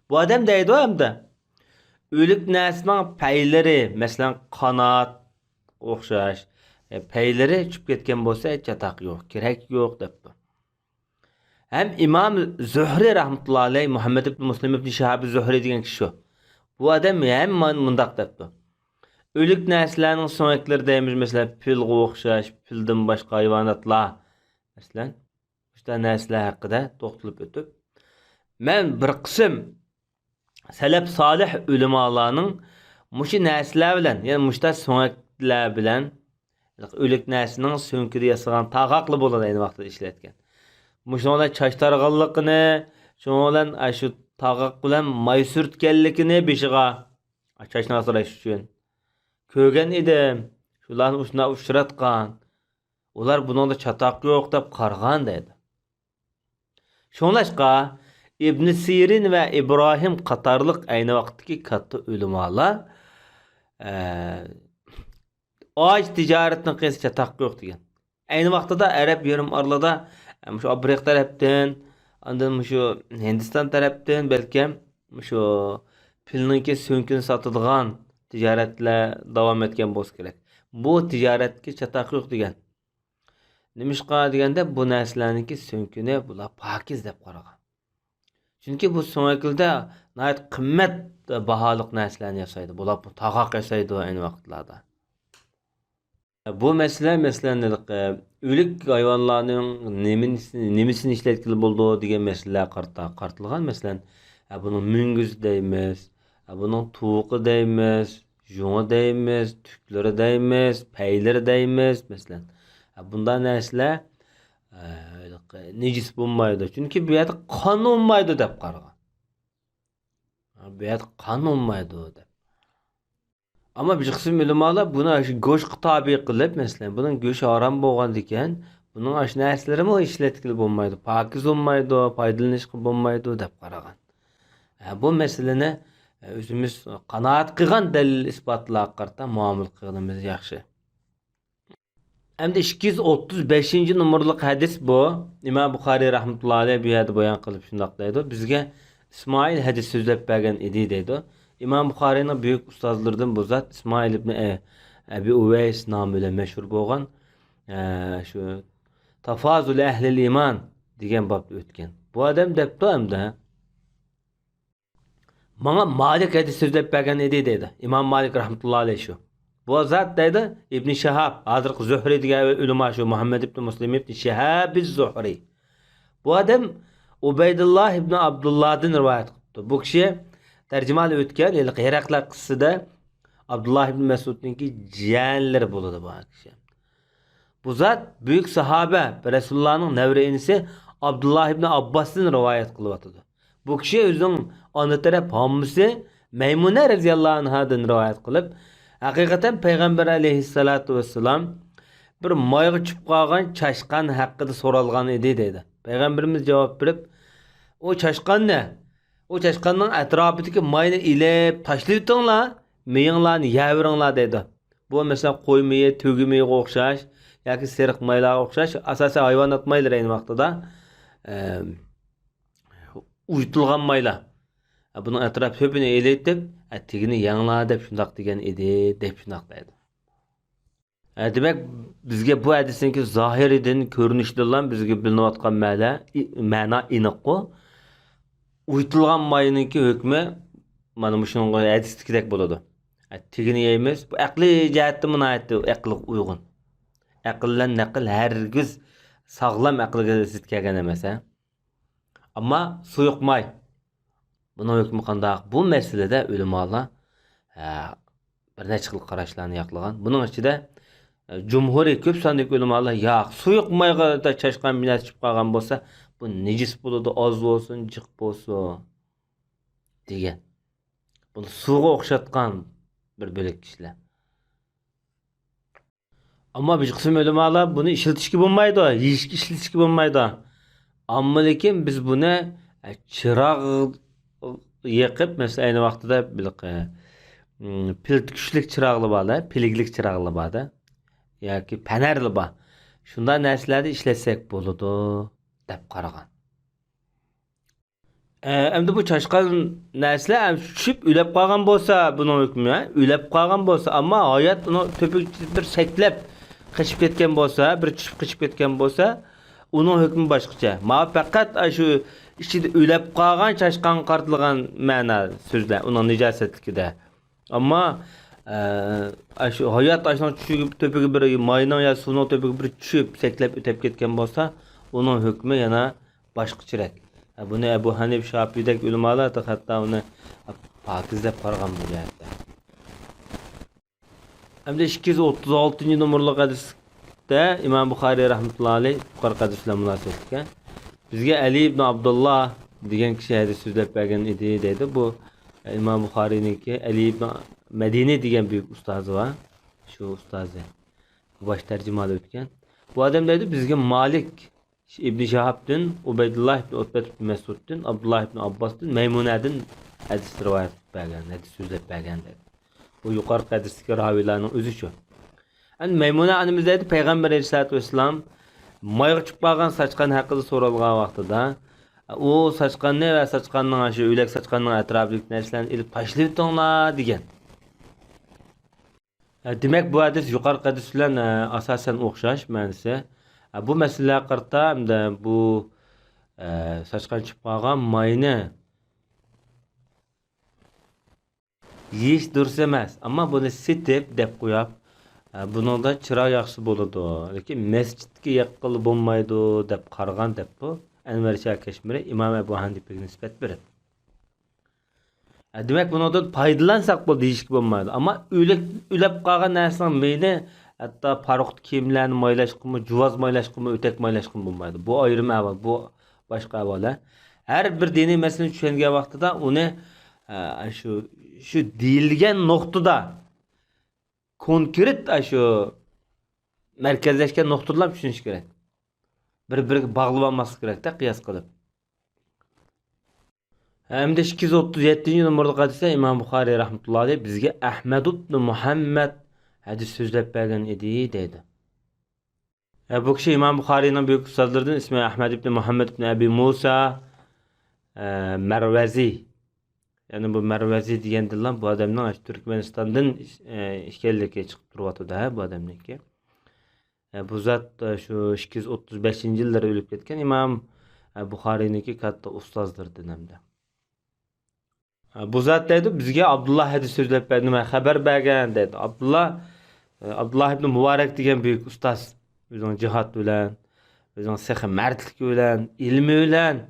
بۇ ئادەم دەيدۇ ھەمدە، ئۆلۈك نەرسىنىڭ پەيلىرى، مەسىلەن، قانات، ئوخشاش، ئە، پەيلىرى چۈشۈپ كەتكەن بولسا، ھېچ چاتاق يوق، كېرەك يوق، دەپتۇ. ھەم ئىمام زۆھرى رەھمەتۇللا ئەلەيھ، مۇھەممەد ئىبن مۇسلىم ئىبن شىھابى زۆھرى دېگەن كىشى شۇ. بۇ ئادەم ھەم مۇنداق دەپتۇ. ئۆلۈك نەرسىلەرنىڭ سۆڭەكلىرى دەيمىز، مەسىلەن، پىلغا ئوخشاش، پىلدىن باشقا ھايۋاناتلار، مەسىلەن، مۇشۇنداق نەرسىلەر ھەققىدە توختىلىپ ئۆتۈپ، مەن بىر قىسىم سەلەپ سالىھ ئۆلىمالارنىڭ مۇشۇ نەرسىلەر بىلەن، يەنى مۇشۇنداق سۆڭەكلەر بىلەن، ئۆلۈك نەرسىنىڭ سۆڭىكىدە ياسىغان تاغاقلا بولىدۇ ئەينى ۋاقىتتا ئىشلەتكەن. مۇشۇنىڭ بىلەن چاچ تارىغانلىقىنى، شۇنىڭ بىلەن ئاشۇ تاغاق بىلەن ماي سۈرتكەنلىكىنى بېشىغا، چاچنى ئاسراش ئۈچۈن كۆرگەن ئىدىم. شۇلارنى ئۇشۇنداق ئۇچراتقان. ئۇلار بۇنىڭدا چاتاق يوق دەپ قارىغان دەيدۇ. شۇڭلاشقا، ئىبن سىرىن ۋە ئىبراھىم قاتارلىق ئەينى ۋاقىتتىكى كاتتا ئۆلىمالار، ئە، ئاج تىجارەتنىڭ قىياسى چاتاق يوق دېگەن. ئەينى ۋاقتىدا ئەرەب يېرىم ئارىلىدا، ئە، مۇشۇ ئافرىقا تەرەپتىن، ئاندىن مۇشۇ ھىندىستان تەرەپتىن بەلكىم مۇشۇ پىلنىڭكى سۆڭىكىنى ساتىدىغان تىجارەتلەر داۋام ئەتكەن بولسا كېرەك. بۇ تىجارەتكە چاتاق يوق دېگەن. نېمىشقا دېگەندە، بۇ نەرسىلەرنىڭكى سۆڭىكىنى بۇلار پاكىز دەپ قارىغان. چۈنكى بۇ سۆڭەكلىدە ناھايىتى قىممەت باھالىق نەرسىلەرنى ياسايدۇ. بۇلار بۇ تاغاق ياسايدۇ ئەينى ۋاقىتلاردا. بۇ مەسىلە، مەسىلەن، ھېلىقى ئۆلۈك ھايۋانلارنىڭ نېمىنى، نېمىسىنى ئىشلەتكىلى بولىدۇ دېگەن مەسىلىلەرگە قارىتا قارىتىلغان. مەسىلەن، بۇنىڭ مۈڭگۈزى دەيمىز، بۇنىڭ تۇۋىقى دەيمىز، ژۇڭى دەيمىز، تۈكلىرى دەيمىز، پەيلىرى دەيمىز، مەسىلەن. ھە، بۇنداق نەرسىلەر، ھە، نىجىس بولمايدۇ. چۈنكى بۇ يەردە قان بولمايدۇ دەپ قارىغان. ھە، بۇ يەردە قان بولمايدۇ دەپ. ئەمما بىر قىسىم ئۆلىمالار بۇنى شۇ گۆشكە تابىئ قىلىپ، مەسىلەن، بۇنىڭ گۆشى ھارام بولغاندىكىن، بۇنىڭ ئاشۇ نەرسىلىرىمۇ ئىشلەتكىلى بولمايدۇ، پاكىز بولمايدۇ، پايدىلىنىشقا بولمايدۇ دەپ قارىغان. ھە، بۇ مەسىلىنى، ئە، ئۆزىمىز قانائەت قىلغان دەلىل ئىسپاتلارغا قارىتا مۇئامىلە قىلغىنىمىز ياخشى. ئەمدى ئىككى يۈز ئوتتۇز بەشىنچى نومۇرلۇق ھەدىس بۇ. ئىمام بۇخارىي رەھمەتۇللا ئەلەيھ بۇ يەردە بايان قىلىپ شۇنداق دەيدۇ. بىزگە ئىسمائىل ھەدىس سۆزلەپ بەرگەن ئىدى دەيدۇ. ئىمام بۇخارىينىڭ بۈيۈك ئۇستازلىرىدىن بۇ زات ئىسمائىل ئىبنى ئە-، ئەبى ئۇۋەيس نامى بىلەن مەشھۇر بولغان، ئە، شۇ تافازۇل ئەھلىل ئىمان دېگەن بابتا ئۆتكەن. بۇ ئادەم دەپتۇ ئەمدى. ماڭا مالىك ھەدىس سۆزلەپ بەرگەن ئىدى دەيدۇ. ئىمام مالىك رەھمەتۇللا ئەلەيھ شۇ. بۇ زات دەيدۇ، ئىبنى شىھاب، ھازىرقى زۆھرى دېگەن ئۆلىما شۇ، مۇھەممەد ئىبنى مۇسلىم ئىبنى شىھابى زۆھرى. بۇ ئادەم ئۇبەيدۇللا ئىبنى ئابدۇللادىن رىۋايەت قىپتۇ. بۇ كىشى تەرجىمىھالى ئۆتكەن، ھېلىقى ھېرەقلە قىسسىسىدە ئابدۇللا ئىبن مەسئۇدنىڭكى جىيەنلىرى بولىدۇ بۇ كىشى. بۇ زات بۈيۈك ساھابە رەسۇلۇللانىڭ نەۋرە ئىنىسى ئابدۇللا ئىبن ئابباستىن رىۋايەت قىلىۋاتىدۇ. بۇ كىشى ئۆزىنىڭ ئانا تەرەپ ھاممىسى مەيمۇنە رەزىياللاھۇ ئەنھادىن رىۋايەت قىلىپ، ھەقىقەتەن پەيغەمبەر ئەلەيھىسسالاتۇ ۋەسسالام بىر مايغا چۈشۈپ قالغان چاشقان ھەققىدە سورالغان ئىدى دەيدۇ. پەيغەمبىرىمىز جاۋاب بېرىپ، ئۇ چاشقان نە؟ ئۇ چاشقاننىڭ ئەتراپىدىكى ماينى ئېلىپ تاشلىۋېتىڭلار، مېيىڭلارنى يەۋېرىڭلار دەيدۇ. بۇ مەسىلەن قوي مېيى، تۆگە مېيىغا ئوخشاش ياكى سېرىق مايلارغا ئوخشاش، ئاساسەن ھايۋانات مايلىرى ئەينى ۋاقتىدا، ئە، ئۇيۇتۇلغان مايلار. بۇنىڭ ئەتراپ كۆپىنى ئېلىۋېتىپ، ئە، تېگىنى يەڭلار دەپ شۇنداق دېگەن ئىدى، دەپ شۇنداق دەيدۇ. ئە، دېمەك، بىزگە بۇ ھەدىسنىڭكى زاھىرىدىن، كۆرۈنۈشىدىنلا بىزگە بىلىنىۋاتقان مەنە، ئى-، مەنا ئېنىققۇ. ئۇيۇتۇلغان ماينىڭكى ھۆكمى مانا مۇشۇنىڭغا ھەدىستىكىدەك بولىدۇ. ئە، تېگىنى يەيمىز. بۇ ئەقلىي جەھەتتىنمۇ ناھايىتى ئەقىلگە ئۇيغۇن. ئەقىل بىلەن نەقىل ھەرگىز ساغلام ئەقىلگە زىت كەلگەن ئەمەس، ھە. ئەمما سۇيۇق ماي، بۇنىڭ ھۆكمى قانداق؟ بۇ مەسىلىدە ئۆلىمالار، ھە، بىر نەچچە خىل قاراشلارنى ياقلىغان. بۇنىڭ ئىچىدە، ئە، جۇمھۇرىي كۆپ ساندىكى ئۆلىمالار، ياق، سۇيۇق مايغا چاشقان بىر نەرسە چۈشۈپ قالغان بولسا، بۇ نىجىس بولىدۇ، ئاز بولسۇن، جىق بولسۇن، دېگەن. بۇنى سۇغا ئوخشاتقان بىر بۆلەك كىشىلەر. ئەمما بىر قىسىم ئۆلىمالار بۇنى ئىشلىتىشكە بولمايدۇ، يېيىشكە ئىشلىتىشكە بولمايدۇ. ئەمما لېكىن بىز بۇنى، ئە، چىراغ يېقىپ، مەسىلەن، ئەينى ۋاقتىدا بىر، ئە، م، پىلتە كۈچلۈك چىراغلار بار-دە، پىلىگلىك چىراغلار بار-دە، ياكى پەنەرلار بار. شۇنداق نەرسىلەردە ئىشلەتسەك بولىدۇ، دەپ قارىغان. ئە، ئەمدى بۇ چاشقان نەرسىلەر ئەمدى چۈشۈپ ئۆلەپ قالغان بولسا، بۇنىڭ ھۆكمى، ھە؟ ئۆلەپ قالغان بولسا، ئەمما ھايات ئۇنىڭ تۆپىگە بىر سەكلەپ قېچىپ كەتكەن بولسا، بىر چۈشۈپ قېچىپ كەتكەن بولسا، ئۇنىڭ ھۆكمى باشقىچە. ماۋۇ پەقەت ئاشۇ ئىچىدە ئۆلەپ قالغان چاشقانغا قارىتىلغان مەنا سۆزلەر، ئۇنىڭ نىجاسەتلىكىدە. ئەمما، ئە، ئاشۇ ھايات ئاشۇنىڭ چۈشۈپ، تۆپىگە بىر ماينىڭ يا سۇنىڭ تۆپىگە بىر چۈشۈپ، سەكلەپ ئۆتەپ كەتكەن بولسا، ئۇنىڭ ھۆكمى يەنە باشقىچىرەك. بۇنى ئەبۇ ھەنىفە، شاپىئىدەك ئۆلىمالار ھەتتا ئۇنى پاكىز دەپ قارىغان بۇ جەھەتتە. ئەمدى ئىككى يۈز ئوتتۇز ئالتىنچى نومۇرلۇق ھەدىستە ئىمام بۇخارىي رەھمەتۇللا ئەلەيھ يۇقىرىقى ھەدىس بىلەن مۇناسىۋەتلىك. بىزگە ئەلى ئىبن ئابدۇللا دېگەن كىشى ھەدىس سۆزلەپ بەرگەن ئىدى دەيدۇ. بۇ ئىمام بۇخارىينىڭكى ئەلى ئىبن مەدىنى دېگەن بۈيۈك ئۇستازى بار. شۇ ئۇستازى. بۇ باش تەرجىمىھالى ئۆتكەن. بۇ ئادەم دەيدۇ، بىزگە مالىك ئىبنى شىھابتىن، ئۇبەيدۇللا ئىبنى ئۇتبەت ئىبنى مەسئۇدتىن، ئابدۇللا ئىبنى ئابباستىن، مەيمۇنەدىن ھەدىس رىۋايەت قىلىپ بەرگەن، ھەدىس سۆزلەپ بەرگەن دەيدۇ. بۇ يۇقىرىقى ھەدىستىكى راۋىيلارنىڭ ئۆزى شۇ. ئەمدى مەيمۇنە ئانىمىز دەيدۇ، پەيغەمبەر ئەلەيھىسسالاتۇ ۋەسسالام مايغا چۈشۈپ قالغان ساچقان ھەققىدە سورالغان ۋاقتىدا، ئۇ ساچقاننى ۋە ساچقاننىڭ، شۇ ئۆلەك ساچقاننىڭ ئەتراپىدىكى نەرسىلەرنى ئېلىپ تاشلىۋېتىڭلار دېگەن. ئە، دېمەك، بۇ ھەدىس يۇقىرىقى ھەدىس بىلەن، ئە، ئاساسەن ئوخشاش مەنىسى. ئە، بۇ مەسىلىگە قارىتا ھەمدە بۇ، ئە، ساچقان چۈشۈپ قالغان ماينى يېيىش دۇرۇس ئەمەس، ئەمما بۇنى سېتىپ دەپ قويۇپ، ئە، بۇنىڭدا چىراغ ياقسا بولىدۇ، لېكىن مەسچىتكە ياققىلى بولمايدۇ دەپ قارىغان دەپتۇ ئەنۋەر شاھ كەشمىرى ئىمام ئەبۇ ھەنىپىگە نىسبەت بېرىپ. دېمەك، بۇنىڭدىن پايدىلانساق بولدى دېيىشكە بولمايدۇ. ئەمما ئۆلۈك، ئۆلۈپ قالغان نەرسىنىڭ مېيىنى ھەتتا پاروقتا كىيىملەرنى مايلاشقىمۇ، جۇۋاز مايلاشقىمۇ، ئۆتەك مايلاشقىمۇ بولمايدۇ. بۇ ئايرىم ئەھۋال، بۇ باشقا ئەھۋال، ھە. ھەر بىر دىنىي مەسىلىنى چۈشەنگەن ۋاقتىدا ئۇنى، ئە، شۇ، شۇ دېيىلگەن نۇقتىدا كونكرېت، ئە، شۇ مەركەزلەشكەن نۇقتىدىلا چۈشىنىش كېرەك. بىر-بىرىگە باغلىۋالماسلىق كېرەكتە، قىياس قىلىپ. ھەمدە ئىككى يۈز ئوتتۇز يەتتىنچى نومۇرلۇق ھەدىستە ئىمام بۇخارىي رەھمەتۇللا ئەلەيھ بىزگە ئەھمەد ئىبن مۇھەممەد ھەدىس سۆزلەپ بەرگەن ئىدى دەيدۇ. ھە، بۇ كىشى ئىمام بۇخارىينىڭ بۈيۈك ئۇستازلىرىدىن، ئىسمى ئەھمەد ئىبن مۇھەممەد ئىبن ئەبى مۇسا، ئە، مەرۋەزى. يەنى بۇ مەرۋەزى دېگەندىنلا بۇ ئادەمنىڭ تۈركمەنىستاندىن، ئە، ئىكەنلىكى چىقىپ تۇرۇۋاتىدۇ، ھە، بۇ ئادەمنىڭكى. ئە، بۇ زات، ئە، شۇ ئىككى يۈز ئوتتۇز بەشىنچى يىللىرى ئۆلۈپ كەتكەن ئىمام، ئە، بۇخارىينىڭكى كاتتا ئۇستازلىرىدىن ھەمدە. ئە، بۇ زات دەيدۇ، بىزگە ئابدۇللا ھەدىس سۆزلەپ بەردى، ماڭا خەۋەر بەرگەن دەيدۇ. ئابدۇللا، ئە، ئابدۇللا ئىبن مۇبارەك دېگەن بۈيۈك ئۇستاز. ئۆزىنىڭ جىھاد بىلەن، ئۆزىنىڭ سېخىي مەردلىكى بىلەن، ئىلمى بىلەن،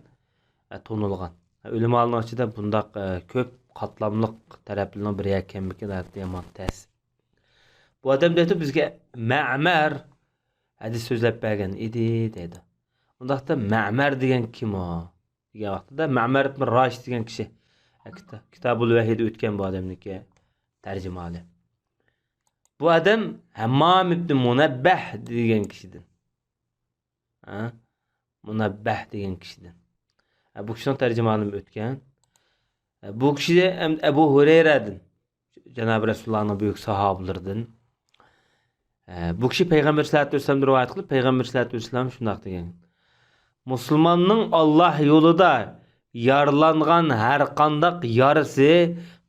ئە، تونۇلغان. ئۆلىمالارنىڭ ئىچىدە بۇنداق، ئە، كۆپ قاتلاملىق تەرەپلىرىنىڭ بىرى ئىكەنمىكىن، ناھايىتى يامان تەس. بۇ ئادەم دەيدۇ، بىزگە مەمەر ھەدىس سۆزلەپ بەرگەن ئىدى دەيدۇ. ئۇنداقتا مەمەر دېگەن كىم ئۇ؟ دېگەن ۋاقتىدا مەمەر ئىبن راش دېگەن كىشى، كىتا-، كىتابۇل ۋەھىيدە ئۆتكەن بۇ ئادەمنىڭكى تەرجىمىھالى. بۇ ئادەم ھەممام ئىبن مۇنەببەھ دېگەن كىشىدىن. ھە؟ مۇنەببەھ دېگەن كىشىدىن. ھە، بۇ كىشىنىڭ تەرجىمىھالىمۇ ئۆتكەن. ھە، بۇ كىشى ئەم-، ئەبۇ ھۇرەيرەدىن، جانابى رەسۇلۇللانىڭ بۈيۈك ساھابىلىرىدىن. ھە، بۇ كىشى پەيغەمبەر سەللەللاھۇ ئەلەيھى ۋەسەللەمدىن رىۋايەت قىلىپ، پەيغەمبەر سەللەللاھۇ ئەلەيھى ۋەسەللەم شۇنداق دېگەن: مۇسۇلماننىڭ ئاللاھ يولىدا يارىلانغان ھەر قانداق يارىسى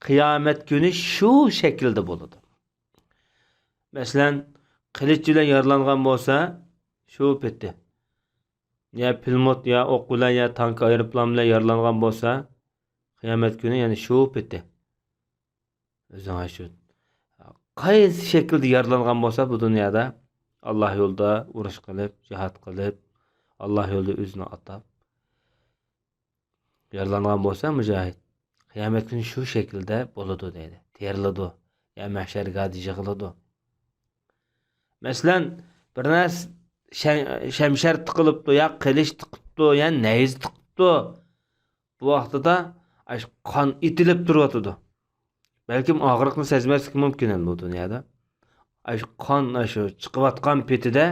قىيامەت كۈنى شۇ شەكىلدە بولىدۇ. مەسىلەن، قىلىچ بىلەن يارىلانغان بولسا، شۇ پېتى. يا پىلىموت، يا ئوق بىلەن، يا تانكا، ئايروپىلان بىلەن يارىلانغان بولسا، قىيامەت كۈنى يەنە شۇ پېتى. ئۆزىڭ شۇ قايسى شەكىلدە يارىلانغان بولسا بۇ دۇنيادا، ئاللاھ يولىدا ئۇرۇش قىلىپ، جىھاد قىلىپ، ئاللاھ يولىدا ئۆزىنى ئاتاپ، يارىلانغان بولسا مۇجاھىد، قىيامەت كۈنى شۇ شەكىلدە بولىدۇ دەيدۇ. تېرىلىدۇ. يا مەھشەرگاھدا يىغىلىدۇ. مەسىلەن، بىر نەرسە شەم-، شەمشەر تىقىلىپتۇ، يا قىلىچ تىقىپتۇ، يا نەيزە تىقىپتۇ. بۇ ۋاقتىدا ئاشۇ قان ئېتىلىپ تۇرۇۋاتىدۇ. بەلكىم ئاغرىقنى سەزمەسلىكى مۇمكىن ئەمدى بۇ دۇنيادا. ئاشۇ قان، ئاشۇ چىقىۋاتقان پېتىدە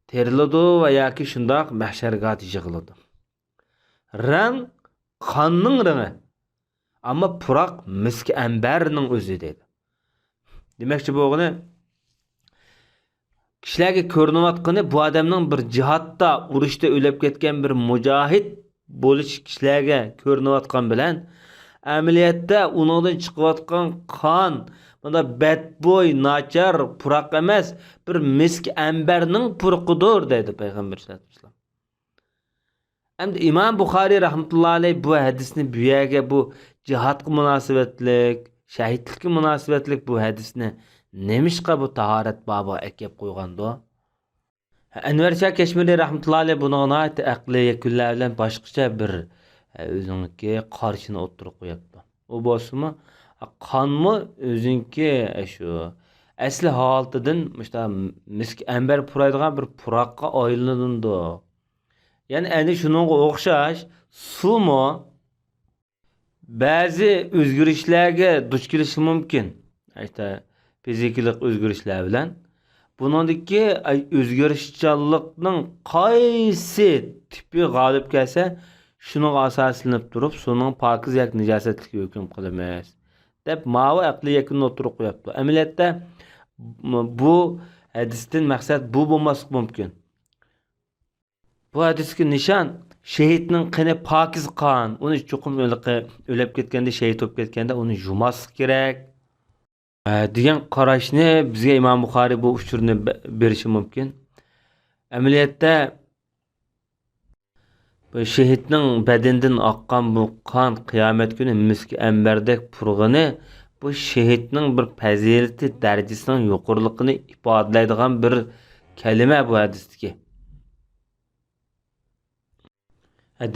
تېرىلىدۇ ۋە ياكى شۇنداق مەھشەرگاھدا يىغىلىدۇ. رەڭ قاننىڭ رېڭى. ئەمما پۇراق مىسكى ئەمبەرنىڭ ئۆزى دەيدۇ. دېمەكچى بولغىنى، كىشىلەرگە كۆرۈنۈۋاتقىنى بۇ ئادەمنىڭ بىر جىھادتا، ئۇرۇشتا ئۆلۈپ كەتكەن بىر مۇجاھىد بولۇشى كىشىلەرگە كۆرۈنۈۋاتقان بىلەن، ئەمەلىيەتتە ئۇنىڭدىن چىقىۋاتقان قان، مۇنداق بەتبۇي، ناچار پۇراق ئەمەس، بىر مىسكى ئەمبەرنىڭ پۇرىقىدۇر دەيدۇ پەيغەمبەر سەللەللاھۇ ئەلەيھى ۋەسەللەم. ئەمدى ئىمام بۇخارىي رەھمەتۇللاھى ئەلەيھ بۇ ھەدىسنى بۇ يەرگە، بۇ جىھادقا مۇناسىۋەتلىك، شەھىدلىككە مۇناسىۋەتلىك بۇ ھەدىسنى نېمىشقا بۇ تاھارەت بابىغا ئەكەپ قويغاندۇ؟ ئەنۋەر شاھ كەشمىرى رەھمەتۇللاھى ئەلەيھ بۇنىڭغا ناھايىتى ئەقلىي يەكۈنلەر بىلەن باشقىچە بىر، ئە، ئۆزىنىڭكى قارىشىنى ئوتتۇرىغا قويۇپتۇ. ئۇ بولسىمۇ، قانمۇ ئۆزىنىڭكى شۇ ئەسلى ھالىتىدىن مۇشۇنداق مىسك ئەمبەر پۇرايدىغان بىر پۇراققا ئايلىنىدۇ. يەنى ئەنە شۇنىڭغا ئوخشاش سۇمۇ بەزى ئۆزگىرىشلەرگە دۇچ كېلىشى مۇمكىن. ئەيتە، فىزىكىلىق ئۆزگىرىشلەر بىلەن. بۇنىڭدىكى ئۆزگىرىشچانلىقنىڭ قايسى تىپى غالىب كەلسە، شۇنىڭغا ئاساسلىنىپ تۇرۇپ، سۇنىڭ پاكىز ياكى نىجاسەتلىكىگە ھۆكۈم قىلىمىز، دەپ ماۋۇ ئەقلىي يەكۈننى ئوتتۇرىغا قويۇپتۇ. ئەمەلىيەتتە بۇ ھەدىستىن مەقسەت بۇ بولماسلىقى مۇمكىن. بۇ ھەدىستىكى نىشان، شېھىتنىڭ قېنى پاكىز قان، ئۇنى چوقۇم ھېلىقى ئۆلۈپ كەتكەندە، شېھىت بولۇپ كەتكەندە ئۇنى يۇماسلىق كېرەك، ئە، دېگەن قاراشنى بىزگە ئىمام بۇخارىي بۇ ئۇچۇرنى بە-، بېرىشى مۇمكىن. ئەمەلىيەتتە، بۇ شېھىتنىڭ بەدىنىدىن ئاققان بۇ قان قىيامەت كۈنى مىسكى ئەمبەردەك پۇرىغىنى، بۇ شېھىتنىڭ بىر پەزىلىتى دەرىجىسىنىڭ يۇقىرىلىقىنى ئىپادىلەيدىغان بىر كەلىمە بۇ ھەدىستىكى.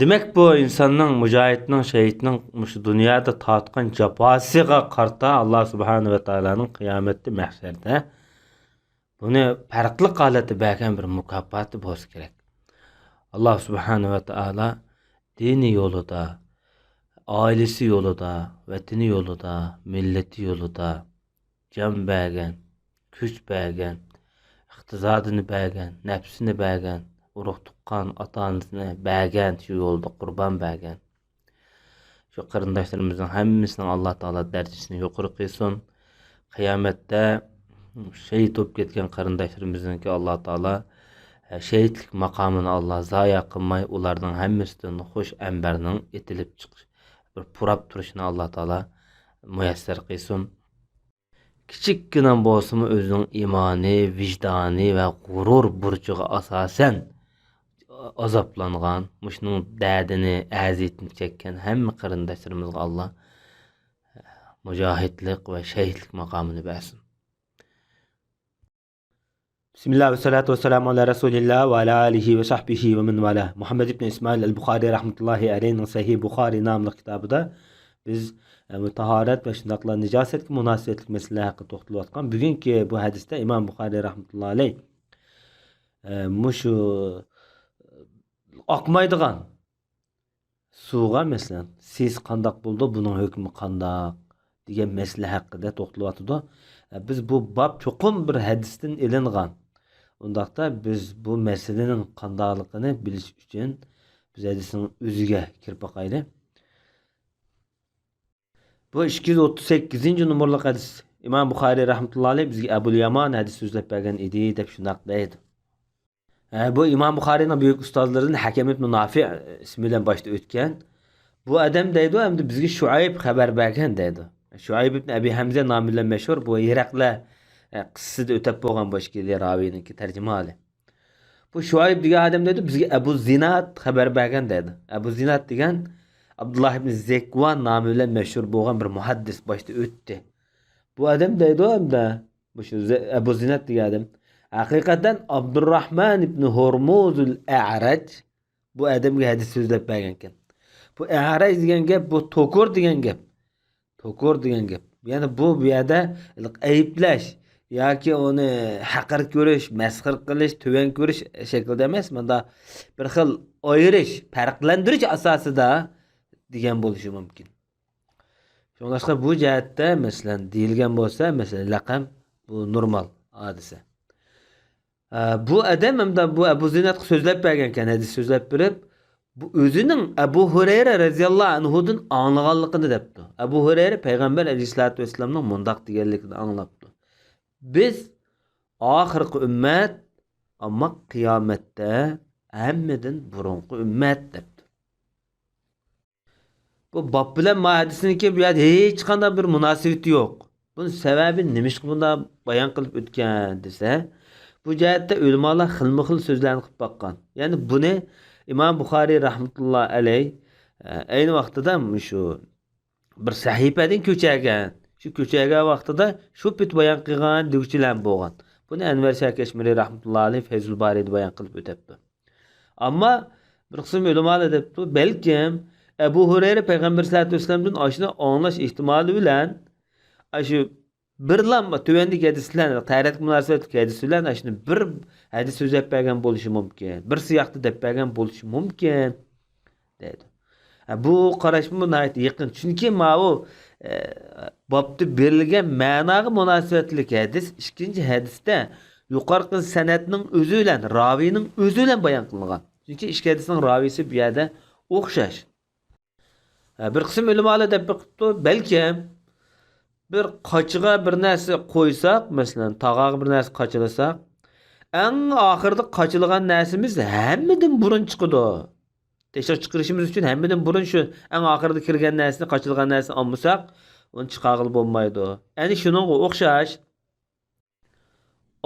دېمەك، بۇ ئىنساننىڭ، مۇجاھىدنىڭ، شېھىتنىڭ مۇشۇ دۇنيادا تارتقان جاپاسىغا قارىتا ئاللا سۇبھانەھۇ ۋە تائالانىڭ قىيامەتتە، مەھشەردە بۇنى پەرقلىق ھالەتتە بەرگەن بىر مۇكاپاتى بولسا كېرەك. ئاللا سۇبھانەھۇ ۋە تائالا دىنى يولىدا، ئائىلىسى يولىدا، ۋەتىنى يولىدا، مىللىتى يولىدا جان بەرگەن، كۈچ بەرگەن، ئىقتىسادىنى بەرگەن، نەپسىنى بەرگەن، ئۇرۇق تۇغقان، ئاتا-ئانىسىنى بەرگەن، شۇ يولدا قۇربان بەرگەن شۇ قېرىنداشلىرىمىزنىڭ ھەممىسىنىڭ ئاللا تائالا دەرىجىسىنى يۇقىرى قىلسۇن. قىيامەتتە شېھىت بولۇپ كەتكەن قېرىنداشلىرىمىزنىڭكى ئاللا تائالا شېھىتلىك ماقامىنى ئاللا زايە قىلماي، ئۇلارنىڭ ھەممىسىدىن خۇش ئەمبەرنىڭ ئېتىلىپ چىقىش، بىر پۇراپ تۇرۇشىنى ئاللا تائالا مۇيەسسەر قىلسۇن. كىچىككىنە بولسىمۇ ئۆزىنىڭ ئىمانى، ۋىجدانى ۋە غۇرۇر بۇرچىغا ئاساسەن ئازابلانغان، مۇشۇنىڭ دەردىنى، ئەزىيىتىنى چەككەن ھەممە قېرىنداشلىرىمىزغا ئاللا مۇجاھىدلىق ۋە شەھىدلىك ماقامىنى بەرسۇن. بىسمىللا ۋەسسالاتۇ ۋەسسالامۇ ئالا رەسۇلىللا ۋە ئالا ئالىھى ۋە سەھبىھى ۋە مەن ۋالا. مۇھەممەد ئىبن ئىسمائىل ئەل بۇخارى رەھمەتۇللاھى ئەلەيھنىڭ سەھىھ بۇخارى ناملىق كىتابىدا بىز، ئە، بۇ تاھارەت ۋە شۇنداقلا نىجاسەتكە مۇناسىۋەتلىك مەسىلىلەر ھەققىدە توختىلىۋاتقان. بۈگۈنكى بۇ ھەدىستە ئىمام بۇخارىي رەھمەتۇللا ئەلەي، ئە، مۇشۇ ئاقمايدىغان سۇغا، مەسىلەن، سىيسى قانداق بولىدۇ، بۇنىڭ ھۆكمى قانداق دېگەن مەسىلە ھەققىدە توختىلىۋاتىدۇ. ئە، بىز بۇ باب چوقۇم بىر ھەدىستىن ئېلىنغان. ئۇنداقتا بىز بۇ مەسىلىنىڭ قانداقلىقىنى بىلىش ئۈچۈن بىز ھەدىسنىڭ ئۆزىگە كىرىپ باقايلى. بۇ ئىككى يۈز ئوتتۇز سەككىزىنچى نومۇرلۇق ھەدىس. ئىمام بۇخارىي رەھمەتۇللا ئەلەيھ بىزگە ئەبۇل يامان ھەدىس سۆزلەپ بەرگەن ئىدى، دەپ شۇنداق دەيدۇ. ھە، بۇ ئىمام بۇخارىينىڭ بۈيۈك ئۇستازلىرىدىن ھەكەم ئىبن نافىئ ئىسمى بىلەن باشتا ئۆتكەن. بۇ ئادەم دەيدۇ، ئەمدى بىزگە شۇئەيب خەۋەر بەرگەن دەيدۇ. شۇئەيب ئىبن ئەبى ھەمزە نامى بىلەن مەشھۇر، بۇ ھېرەقلە، ئە، قىسسىسىدا ئۆتەپ بولغان بۇ ئىككىلى راۋىينىڭكى تەرجىمىھالى. بۇ شۇئەيب دېگەن ئادەم دەيدۇ، بىزگە ئەبۇ زىناد خەۋەر بەرگەن دەيدۇ. ئەبۇ زىناد دېگەن ئابدۇللا ئىبن زەكۋان نامى بىلەن مەشھۇر بولغان بىر مۇھەددىس باشتا ئۆتتى. بۇ ئادەم دەيدۇ ئەمدى، مۇشۇ زە-، ئەبۇ زىناد دېگەن ئادەم. ھەقىقەتەن ئابدۇرراھمان ئىبن ھورمۇزۇل ئەرەج بۇ ئادەمگە ھەدىس سۆزلەپ بەرگەنكەن. بۇ ئەرەج دېگەن گەپ، بۇ توكۇر دېگەن گەپ. توكۇر دېگەن گەپ. يەنى بۇ، بۇ يەردە ئەيىبلەش ياكى ئۇنى ھەقىر كۆرۈش، مەسخىرە قىلىش، تۆۋەن كۆرۈش شەكلىدە ئەمەس، مۇندا بىر خىل ئايرىش، پەرقلەندۈرۈش ئاساسىدا دېگەن بولۇشى مۇمكىن. شۇڭلاشقا بۇ جەھەتتە، مەسىلەن، دېيىلگەن بولسا، مەسىلەن، لەقەم، بۇ نورمال ھادىسە. ئە، بۇ ئادەم ھەمدە بۇ ئەبۇ زىنادقا سۆزلەپ بەرگەنكەن، ھەدىس سۆزلەپ بېرىپ، بۇ ئۆزىنىڭ ئەبۇ ھۇرەيرە رەزىياللاھۇ ئەنھۇدىن ئاڭلىغانلىقىنى دەپتۇ. ئەبۇ ھۇرەيرە پەيغەمبەر ئەلەيھىسسالاتۇ ۋەسسالامنىڭ مۇنداق دېگەنلىكىنى ئاڭلاپتۇ. بىز ئاخىرقى ئۈممەت، ئەمما قىيامەتتە ھەممىدىن بۇرۇنقى ئۈممەت دەپتۇ. بۇ باب بىلەن ما ھەدىسنىڭكى بۇ يەردە ھېچقانداق بىر مۇناسىۋىتى يوق. بۇنىڭ سەۋەبى نېمىشقا بۇنداق بايان قىلىپ ئۆتكەن دېسە، بۇ جەھەتتە ئۆلىمالار خىلمۇ خىل سۆزلەرنى قىلىپ باققان. يەنى بۇنى ئىمام بۇخارىي رەھمەتۇللا ئەلەي، ئە، ئەينى ۋاقتىدا مۇشۇ بىر سەھىپەدىن كۆچۈرگەن. شۇ كۆچۈرگەن ۋاقتىدا شۇ پېتى بايان قىلغان دېگۈچىلەر بولغان. بۇنى ئەنۋەر شاھ كەشمىرى رەھمەتۇللا ئەلەيھ فەيزۇل بارىدا بايان قىلىپ ئۆتەپتۇ. ئەمما بىر قىسىم ئۆلىمالار دەپتۇ، بەلكىم ئەبۇ ھۇرەيرە پەيغەمبەر سەللەللاھۇ ئەلەيھى ۋەسەللەمدىن ئاشۇنى ئاڭلاش ئېھتىمالى بىلەن، ئاشۇ بىرلا تۆۋەندىكى ھەدىس بىلەن، تەھارەتكە مۇناسىۋەتلىك ھەدىس بىلەن ئاشۇنى بىر ھەدىس سۆزلەپ بەرگەن بولۇشى مۇمكىن. بىر سىياقتا دەپ بەرگەن بولۇشى مۇمكىن. دەيدۇ. ھە، بۇ قاراشمۇ ناھايىتى يېقىن. چۈنكى ماۋۇ، ئە، بابتا بېرىلگەن مەناغا مۇناسىۋەتلىك ھەدىس ئىككىنچى ھەدىستە يۇقىرىقى سەنەدنىڭ ئۆزى بىلەن، راۋىينىڭ ئۆزى بىلەن بايان قىلىنغان. چۈنكى ئىككى ھەدىسنىڭ راۋىيسى بۇ يەردە ئوخشاش. ھە، بىر قىسىم ئۆلىمالار دەپ بېقىپتۇ، بەلكىم بىر قاچىغا بىر نەرسە قويساق، مەسىلەن، تاغاغا بىر نەرسە قاچىلىساق، ئەڭ ئاخىرىدا قاچىلىغان نەرسىمىز ھەممىدىن بۇرۇن چىقىدۇ. تېشىغا چىقىرىشىمىز ئۈچۈن ھەممىدىن بۇرۇن شۇ ئەڭ ئاخىرىدا كىرگەن نەرسىنى، قاچىلىغان نەرسىنى ئالمىساق، ئۇنى چىقارغىلى بولمايدۇ. ئەنە شۇنىڭغا ئوخشاش.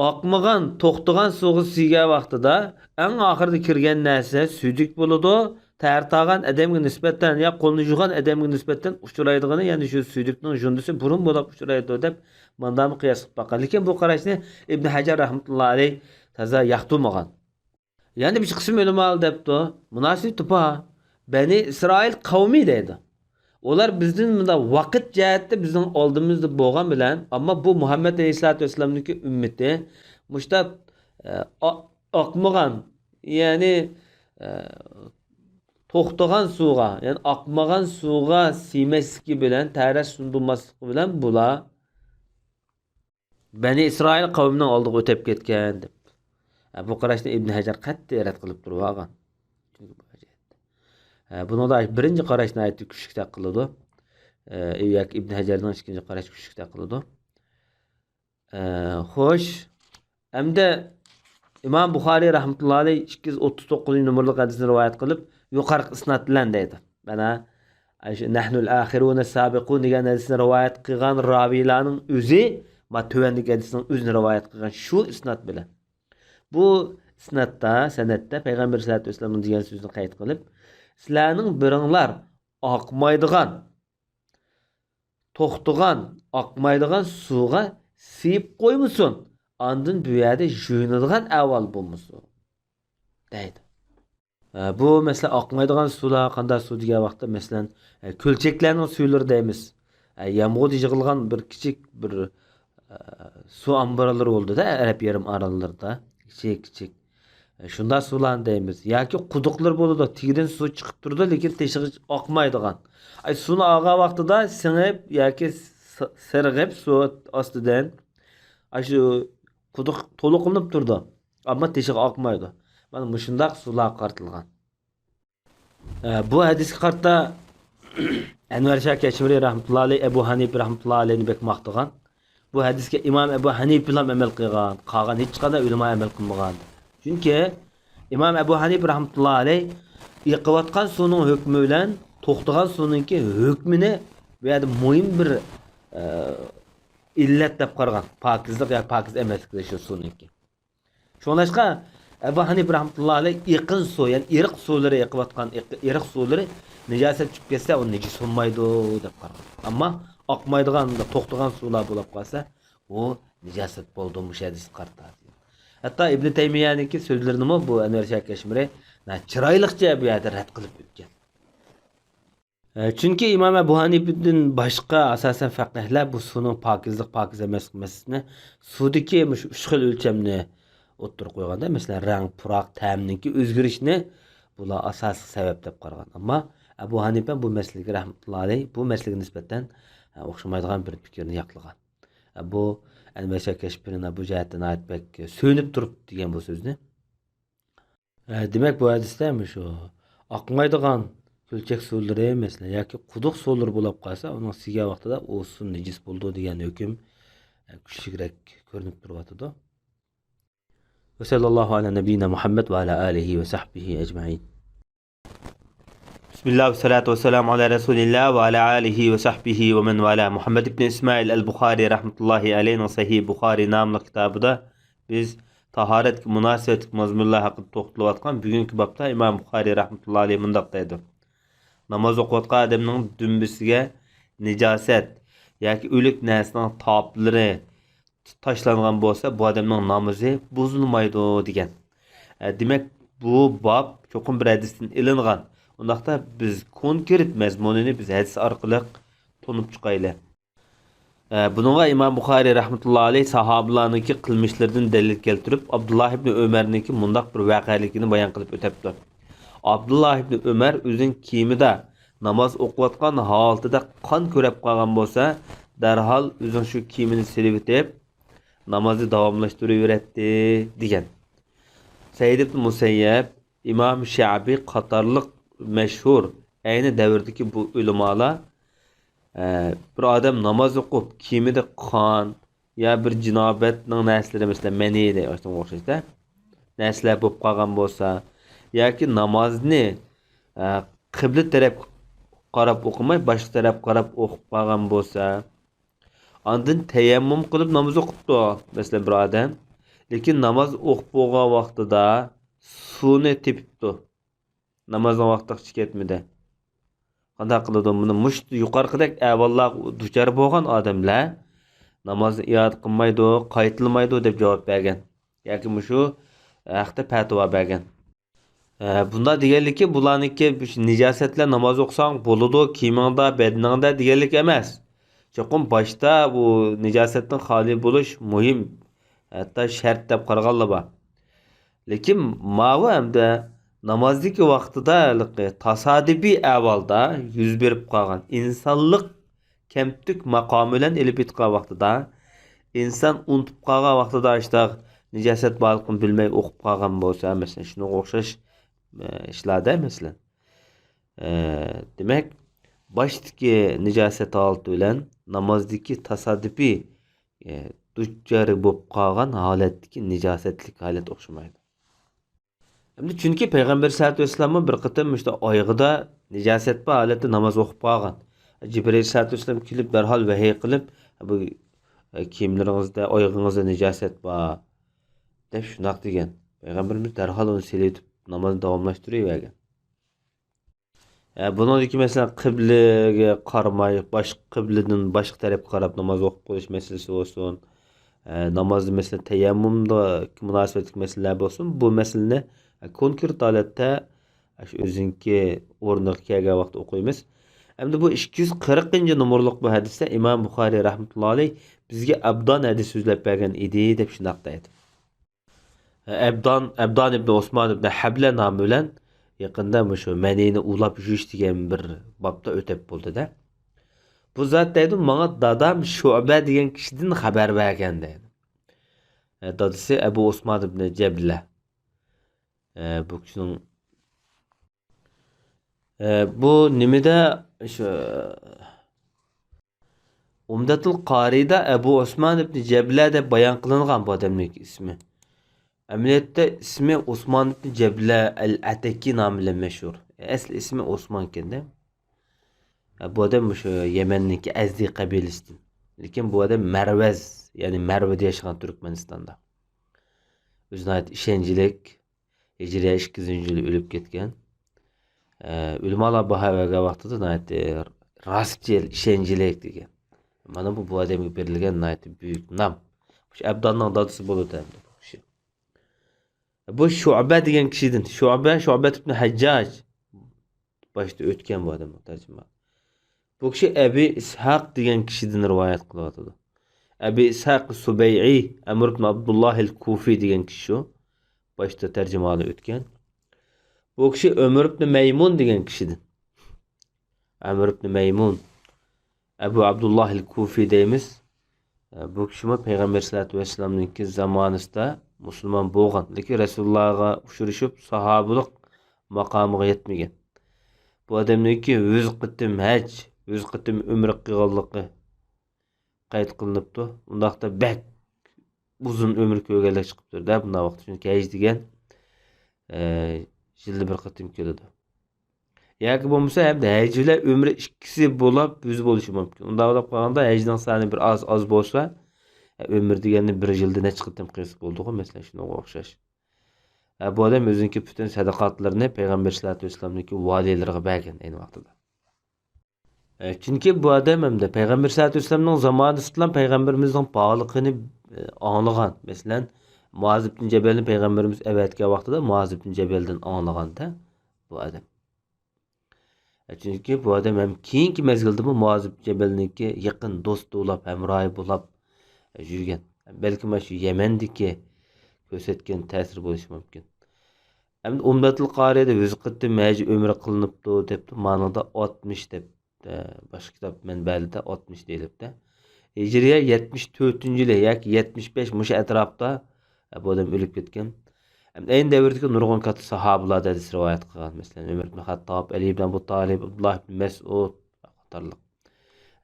ئاقمىغان، توختىغان سۇغا سىيگەن ۋاقتىدا ئەڭ ئاخىرىدا كىرگەن نەرسە سۈيدۈك بولىدۇ. تەر تارتقان ئادەمگە نىسبەتەن يا قولنى يۇغان ئادەمگە نىسبەتەن ئۇچرايدىغىنى، يەنى شۇ سۈيدۈكنىڭ ژۇندىسى بۇرۇن بولاپ ئۇچرايدۇ دەپ ماندامۇ قىياس قىلىپ باققان. لېكىن بۇ قاراشنى ئىبن ھەجەر رەھمەتۇللا ئەلەيھ تازا ياقتۇرمىغان. يەنە بىر قىسىم ئۆلىمالار دەپتۇ، مۇناسىۋىتى بار. بەنى ئىسرائىل قەۋمى دەيدۇ. ئۇلار بىزدىن مۇنداق ۋاقىت جەھەتتە بىزنىڭ ئالدىمىزدا بولغان بىلەن، ئەمما بۇ مۇھەممەد ئەلەيھىسسالاتۇ ۋەسسالامنىڭكى ئۈممىتى مۇشتاق، ئە، ئا-، ئاقمىغان، يەنى، ئە، توختىغان سۇغا، يەنى ئاقمىغان سۇغا سىيمەسلىكى بىلەن، تەرەت سۇندۇرماسلىقى بىلەن بۇلار بەنى ئىسرائىل قەۋمىنىڭ ئالدىغا ئۆتۈپ كەتكەن دەپ. ھە، بۇ قاراشنى ئىبن ھەجەر قەتئىي رەت قىلىپ تۇرۇۋالغان. چۈنكى بۇ جەھەتتە. ھە، بۇنىڭدا بىرىنچى قاراش ناھايىتى كۈچلۈك تەق قىلىدۇ. ھە، ياكى ئىبن ھەجەرنىڭ ئىككىنچى قاراش كۈچلۈك تەق قىلىدۇ. ھە، خوش. ئەمدى ئىمام بۇخارىي رەھمەتۇللا ئەلەيھ ئىككى يۈز ئوتتۇز توققۇزىنچى نومۇرلۇق ھەدىسنى رىۋايەت قىلىپ، يۇقىرىقى ئىسناد بىلەن دەيدۇ. مانا، ئاشۇ نەھنۇل ئاخىرۇنە سابىقۇن دېگەن ھەدىسنى رىۋايەت قىلغان راۋىيلارنىڭ ئۆزى، ما تۆۋەندىكى ھەدىسنىڭ ئۆزىنى رىۋايەت قىلغان شۇ ئىسناد بىلەن. بۇ ئىسنادتا، سەنەدتە پەيغەمبەر سەللەللاھۇ ئەلەيھى ۋەسەللەمنىڭ دېگەن سۆزىنى قەيت قىلىپ، سىلەرنىڭ بىرىڭلار ئاقمايدىغان، توختىغان، ئاقمايدىغان سۇغا سىيىپ قويمىسۇن، ئاندىن بۇ يەردە يۇيۇنىدىغان ئەھۋال بولمىسۇن، دەيدۇ. ئە، بۇ، مەسىلەن، ئاقمايدىغان سۇلار قانداق سۇ دېگەن ۋاقىتتا، مەسىلەن، ئە، كۆلچەكلەرنىڭ سۇلىرى دەيمىز. ئە، يامغۇردا يىغىلغان بىر كىچىك بىر، ئە، سۇ ئامبىرلىرى بولىدۇ-دە، ئەرەب يېرىم ئاراللىرىدا. كىچىك، كىچىك. ئە، شۇنداق سۇلارنى دەيمىز. ياكى قۇدۇقلار بولىدۇ، تېگىدىن سۇ چىقىپ تۇرىدۇ، لېكىن تېشىغا ئاقمايدىغان. ئاي، سۇنى ئالغان ۋاقتىدا سىڭىپ ياكى س-، سىرغىپ سۇ ئاستىدىن، ئاشۇ قۇدۇق تولۇقلىنىپ تۇرىدۇ. ئەمما تېشىغا ئاقمايدۇ. مانا مۇشۇنداق سۇلارغا قارىتىلغان. ئە، بۇ ھەدىسكە قارىتا ئەنۋەر شاھ كەشمىرى رەھمەتۇللا ئەلەيھ ئەبۇ ھەنىپە رەھمەتۇللا ئەلەيھنى بەك ماختىغان. بۇ ھەدىسكە ئىمام ئەبۇ ھەنىپىلا ئەمەل قىلغان، قالغان ھېچقانداق ئۆلىما ئەمەل قىلمىغان. چۈنكى ئىمام ئەبۇ ھەنىپە رەھمەتۇللا ئەلەيھ ئېقىۋاتقان سۇنىڭ ھۆكمى بىلەن توختىغان سۇنىڭكى ھۆكمىنى بۇ يەردە مۇھىم بىر، ئە، ئىللەت دەپ قارىغان. پاكىزلىق ياكى پاكىز ئەمەسلىك شۇ سۇنىڭكى. شۇڭلاشقا ئەبۇ ھەنىپە رەھمەتۇللا ئەلەيھ ئېقىن سۇ، يەنى ئېرىق سۇلىرى ئېقىۋاتقان ئېق-، ئېرىق سۇلىرى نىجاسەت چۈشۈپ كەتسە، ئۇ نىجىس بولمايدۇ دەپ قارىغان. ئەمما ئاقمايدىغان، توختىغان سۇلار بولۇپ قالسا، ئۇ نىجاسەت بولىدۇ، مۇشۇ ھەدىسكە قارىتا. ھەتتا ئىبنى تەيمىيەنىڭكى سۆزلىرىنىمۇ بۇ ئەنۋەر شاھ كەشمىرى، نە، چىرايلىقچە بۇ يەردە رەت قىلىپ ئۆتكەن. ئە، چۈنكى ئىمام ئەبۇ ھەنىپىدىن باشقا ئاساسەن فەقىھلەر بۇ سۇنىڭ پاكىزلىق، پاكىز ئەمەسلىك مەسىلىسىنى سۇدىكى مۇشۇ ئۈچ خىل ئۆلچەمنى ئوتتۇرىغا قويغاندا، مەسىلەن، رەڭ، پۇراق، تەمنىڭكى ئۆزگىرىشىنى بۇلار ئاساسلىق سەۋەب دەپ قارىغان. ئەمما ئەبۇ ھەنىپە بۇ مەسىلىگە رەھمەتۇللا ئەلەيھ، بۇ مەسىلىگە نىسبەتەن، ئە، ئوخشىمايدىغان بىر پىكىرنى ياقلىغان. ئە، بۇ ئەنۋەر شاھ كەشمىرىنىڭ بۇ جەھەتتە ناھايىتى بەك سۆيۈنۈپ تۇرۇپ دېگەن بۇ سۆزنى. ئە، دېمەك، بۇ ھەدىستە مۇشۇ ئاقمايدىغان كۆلچەك سۇلىرى، مەسىلەن، ياكى قۇدۇق سۇلىرى بولۇپ قالسا، ئۇنىڭ سىيگەن ۋاقتىدا ئۇ سۇ نىجىس بولىدۇ دېگەن ھۆكۈم، ئە، كۈچلۈكرەك كۆرۈنۈپ تۇرۇۋاتىدۇ. وصلى الله على نبينا محمد وعلى آله وصحبه أجمعين. بسم الله والصلاة والسلام على رسول الله وعلى آله وصحبه ومن والاه. مۇھەممەد ئىبن ئىسمائىل ئەل بۇخارى رەھمەتۇللاھى ئەلەيھىنىڭ سەھىھ بۇخارى ناملىق كىتابىدا بىز تاھارەتكە مۇناسىۋەتلىك مازمۇنلار ھەققىدە توختىلىۋاتقان بۈگۈنكى بابتا ئىمام بۇخارى رەھمەتۇللاھى ئەلەيھ مۇنداق دەيدۇ: ناماز ئوقۇۋاتقان ئادەمنىڭ دۈمبىسىگە نىجاسەت ياكى ئۆلۈك نەرسىنىڭ تاپلىرى تاشلانغان بولسا، بۇ ئادەمنىڭ نامىزى بۇزۇلمايدۇ، دېگەن. ئە، دېمەك، بۇ باب چوقۇم بىر ھەدىستىن ئېلىنغان. ئۇنداقتا بىز كونكرېت مەزمۇنىنى بىز ھەدىس ئارقىلىق تونۇپ چىقايلى. ئە، بۇنىڭغا ئىمام بۇخارىي رەھمەتۇللا ئەلەيھ ساھابىلارنىڭكى قىلمىشلىرىدىن دەلىل كەلتۈرۈپ، ئابدۇللا ئىبنى ئۆمەرنىڭكى مۇنداق بىر ۋەقەلىكىنى بايان قىلىپ ئۆتەپتۇ. ئابدۇللا ئىبنى ئۆمەر ئۆزىنىڭ كىيىمىدە ناماز ئوقۇۋاتقان ھالىتىدە قان كۆرۈپ قالغان بولسا، دەرھال ئۆزىنىڭ شۇ كىيىمىنى سېلىۋېتىپ، نامازنى داۋاملاشتۇرۇۋېرەتتى، دېگەن. سەئىد ئىبن مۇسەييەب، ئىمام شەبى قاتارلىق مەشھۇر ئەينى دەۋردىكى بۇ ئۆلىمالار، ئە، بىر ئادەم ناماز ئوقۇپ، كىيىمىدە قان يا بىر جىنابەتنىڭ نەرسىلىرى، مەسىلەن، مەنىي دەي، ئاشۇنىڭغا ئوخشاش-دە، نەرسىلەر بولۇپ قالغان بولسا، ياكى نامازنى، ئە، قىبلە تەرەپكە قاراپ ئوقۇماي، باشقا تەرەپكە قاراپ ئوقۇپ قالغان بولسا، ئاندىن تەيەممۇم قىلىپ ناماز ئوقۇپتۇ، مەسىلەن، بىر ئادەم. لېكىن ناماز ئوقۇپ بولغان ۋاقتىدا سۇنى تېپىپتۇ. نامازنىڭ ۋاقتى چىقىپ كەتمىدى. قانداق قىلىدۇ؟ مۇنى مۇشۇ يۇقىرىقىدەك ئەھۋاللارغا دۇچار بولغان ئادەملەر نامازنى ئىئادە قىلمايدۇ، قايتىلىمايدۇ دەپ جاۋاب بەرگەن. ياكى مۇشۇ ھەقتە پەتىۋا بەرگەن. ئە، بۇنداق دېگەنلىكى، بۇلارنىڭكى نىجاسەتلەر ناماز ئوقۇساڭ بولىدۇ، كىيىمىڭدە، بەدىنىڭدە دېگەنلىك ئەمەس. چوقۇم باشتا بۇ نىجاسەتتىن خالىي بولۇش مۇھىم، ھەتتا شەرت دەپ قارىغانلار بار. لېكىن ماۋۇ ئەمدى نامازدىكى ۋاقتىدا ھېلىقى تاسادىپىي ئەھۋالدا يۈز بېرىپ قالغان ئىنسانلىق كەمتۈك ماقامى بىلەن ئېلىپ ئېيتقان ۋاقتىدا، ئىنسان ئۇنتۇپ قالغان ۋاقتىدا ئاشتاق نىجاسەت بارلىقىنى بىلمەي ئوقۇپ قالغان بولسا، مەسىلەن، شۇنىڭغا ئوخشاش، ئە، ئىشلاردا، مەسىلەن. ئە، دېمەك، باشتىكى نىجاسەت ھالىتى بىلەن نامازدىكى تاسادىپىي، ئە، دۇچارى بولۇپ قالغان ھالەتتىكى نىجاسەتلىك ھالەت ئوخشىمايدۇ. ئەمدى چۈنكى پەيغەمبەر سەللەللاھۇ ئەلەيھى ۋەسەللەممۇ بىر قېتىم مۇشۇنداق ئايىغىدا نىجاسەت بار ھالەتتە ناماز ئوقۇپ قالغان. جىبرىل ئەلەيھىسسالاتۇ ۋەسسالام كېلىپ، دەرھال ۋەھىي قىلىپ، بۇ، ئە، كىيىملىرىڭىزدە، ئايىغىڭىزدا نىجاسەت بار، دەپ شۇنداق دېگەن. پەيغەمبىرىمىز دەرھال ئۇنى سېلىۋېتىپ، نامازنى داۋاملاشتۇرۇۋەرگەن. ئە، بۇنىڭدىكى، مەسىلەن، قىبلىگە قارىماي، باشقا قىبلىدىن باشقا تەرەپكە قاراپ ناماز ئوقۇپ قېلىش مەسىلىسى بولسۇن، ئە، نامازدا، مەسىلەن، تەيەممۇمغا مۇناسىۋەتلىك مەسىلىلەر بولسۇن، بۇ مەسىلىنى، ئە، كونكرېت ھالەتتە، ئاشۇ ئۆزىنىڭكى ئورنىغا كەلگەن ۋاقىتتا ئوقۇيمىز. ئەمدى بۇ ئىككى يۈز قىرىقىنچى نومۇرلۇق بۇ ھەدىستە ئىمام بۇخارىي رەھمەتۇللا ئەلەيھ بىزگە ئەبدان ھەدىس سۆزلەپ بەرگەن ئىدى دەپ شۇنداق دەيدۇ. ئەبدان، ئەبدان ئىبنى ئوسمان ئىبنى ھەبلە نامى بىلەن يېقىندا مۇشۇ مەنىنى ئۇلاپ يۇيۇش دېگەن بىر بابتا ئۆتەپ بولدى-دە. بۇ زات دەيدۇ، ماڭا دادام شۇئبە دېگەن كىشىدىن خەۋەر بەرگەن دەيدۇ. ئە، دادىسى ئەبۇ ئوسمان ئىبنى جەبلە. ئە، بۇ كىشىنىڭ، ئە، بۇ نېمىدە، شۇ، ئۇمدەتۇل قارىدا ئەبۇ ئوسمان ئىبنى جەبلە دەپ بايان قىلىنغان بۇ ئادەمنىڭ ئىسمى. ئەمەلىيەتتە ئىسمى ئوسمان ئىبنى جەبلە ئەل ئەتەكى نامى بىلەن مەشھۇر. ئەسلى ئىسمى ئوسمان ئىكەن-دە. بۇ ئادەم مۇشۇ يەمەننىڭكى ئەزدى قەبىلىسىدىن. لېكىن بۇ ئادەم مەرۋەز، يەنى مەرۋىدە ياشىغان تۈركمەنىستاندا. ئۆزى ناھايىتى ئىشەنچلىك، ھىجرىيە ئىككى يۈزىنچى يىلى ئۆلۈپ كەتكەن. ئە، ئۆلىمالار باھا بەرگەن ۋاقتىدا ناھايىتى راستچىل، ئىشەنچلىك دېگەن. مانا بۇ، بۇ ئادەمگە بېرىلگەن ناھايىتى بۈيۈك نام. مۇشۇ ئەبداننىڭ دادىسى بولىدۇ ئەمدى بۇ كىشى. بۇ شۇئبە دېگەن كىشىدىن، شۇئبە، شۇئبە ئىبنى ھەججاج. باشتا ئۆتكەن بۇ ئادەم، تەرجىمە. بۇ كىشى ئەبى ئىسھاق دېگەن كىشىدىن رىۋايەت قىلىۋاتىدۇ. ئەبى ئىسھاق سۇبەيئى، ئەمر ئىبن ئابدۇللاھىل كۇفى دېگەن كىشى شۇ. باشتا تەرجىمىھالى ئۆتكەن. بۇ كىشى ئۆمەر ئىبنى مەيمۇن دېگەن كىشىدىن. ئەمر ئىبنى مەيمۇن، ئەبۇ ئابدۇللاھىل كۇفى دەيمىز. بۇ كىشىمۇ پەيغەمبەر سەللەتۇ ۋەسسالامنىڭكى زامانىسىدا مۇسۇلمان بولغان، لېكىن رەسۇلۇللاغا ئۇچرىشىپ، ساھابىلىق ماقامىغا يەتمىگەن. بۇ ئادەمنىڭكى يۈز قېتىم ھەج، يۈز قېتىم ئۆمرە قىلغانلىقى قەيت قىلىنىپتۇ. ئۇنداقتا بەك ئۇزۇن ئۆمۈر كۆرگەنلەر چىقىپتۇ-دە، بۇنداق ۋاقىتتا. چۈنكى ھەج دېگەن، ئە، يىلدا بىر قېتىم كېلىدۇ. ياكى بولمىسا ھەمدە ھەج بىلەن ئۆمرە ئىككىسى بولاپ، يۈز بولۇشى مۇمكىن. ئۇنداق بولۇپ قالغاندا ھەجنىڭ سانى بىر ئاز، ئاز بولسا، ئە، ئۆمرە دېگەننى بىر يىلدا نەچچە قېتىم قىلسا بولىدىغۇ، مەسىلەن، شۇنىڭغا ئوخشاش. ئە، بۇ ئادەم ئۆزىنىڭكى پۈتۈن سەدىقاتلىرىنى پەيغەمبەر سەللەتۇ ۋەسسالامنىڭكى ۋالىيلىرىغا بەرگەن ئەينى ۋاقتىدا. ئە، چۈنكى بۇ ئادەم ھەمدە پەيغەمبەر سەللەللاھۇ ئەلەيھى ۋەسەللەمنىڭ زامانىسىدىلا پەيغەمبىرىمىزنىڭ بارلىقىنى، ئە، ئاڭلىغان. مەسىلەن، مۇئاز ئىبن جەبەلنى پەيغەمبىرىمىز ئەۋەتكەن ۋاقتىدا مۇئاز ئىبن جەبەلدىن ئاڭلىغاندا بۇ ئادەم. ئە، چۈنكى بۇ ئادەم ھەم كېيىنكى مەزگىلدىمۇ مۇئاز ئىبن جەبەلنىڭكى يېقىن دوستى بولاپ، ھەمراھى بولاپ، ئە، يۈرگەن. بەلكىم مانا شۇ يەمەندىكى كۆرسەتكەن تەسىرى بولۇشى مۇمكىن. ئەمدى ئۇمدەتۇل قارىدا يۈز قېتىم ھەج ئۆمرە قىلىنىپتۇ دەپتۇ، مانىدا ئاتمىش دەپ، ئە، باشقا كىتاب مەنبەلىرىدە ئاتمىش دېيىلىپتۇ. ھىجرىيە يەتمىش تۆتىنچى يىلى ياكى يەتمىش بەش مۇشۇ ئەتراپتا، ئە، بۇ ئادەم ئۆلۈپ كەتكەن. ئەمدى ئەينى دەۋردىكى نۇرغۇن كاتتا ساھابىلار ھەدىس رىۋايەت قىلغان. مەسىلەن، ئۆمەر ئىبن خەتتاب، ئەلى ئىبن ئەبۇ تالىپ، ئابدۇللا ئىبن مەسئۇد قاتارلىق.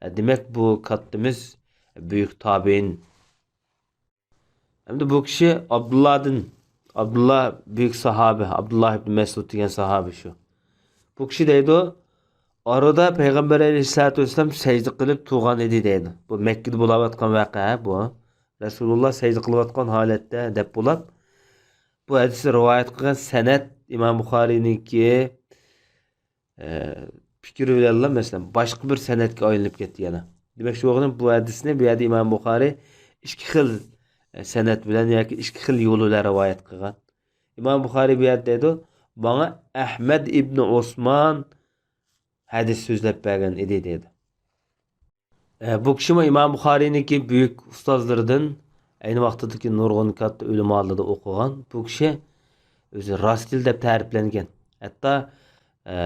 ئە، دېمەك، بۇ كاتتىمىز بۈيۈك تابىئىن. ئەمدى بۇ كىشى ئابدۇللادىن، ئابدۇللا بۈيۈك ساھابە، ئابدۇللا ئىبن مەسئۇد دېگەن ساھابە شۇ. بۇ كىشى دەيدۇ، ئارىدا پەيغەمبەر ئەلەيھىسسالاتۇ ۋەسسالام سەجدە قىلىپ تۇرغان ئىدى دەيدۇ. بۇ مەككىدە بولاۋاتقان ۋەقە بۇ. رەسۇلۇللا سەجدە قىلىۋاتقان ھالەتتە دەپ بولۇپ، بۇ ھەدىسنى رىۋايەت قىلغان سەنەد ئىمام بۇخارىينىڭكى ئە، پىكرى بىلەنلا، مەسىلەن، باشقا بىر سەنەدكە ئايلىنىپ كەتتى يەنە. دېمەكچى بولغىنىم، بۇ ھەدىسنى بۇ يەردە ئىمام بۇخارىي ئىككى خىل، ئە، سەنەد بىلەن ياكى ئىككى خىل يول بىلەن رىۋايەت قىلغان. ئىمام بۇخارىي بۇ يەردە دەيدۇ، ماڭا ئەھمەد ئىبنى ئوسمان ھەدىس سۆزلەپ بەرگەن ئىدى، دەيدۇ. ئە، بۇ كىشىمۇ ئىمام بۇخارىينىڭكى بۈيۈك ئۇستازلىرىدىن، ئەينى ۋاقتىدىكى نۇرغۇن كاتتا ئۆلىمالىرىدا ئوقۇغان. بۇ كىشى ئۆزى راستچىل دەپ تەرىپلەنگەن. ھەتتا، ئە،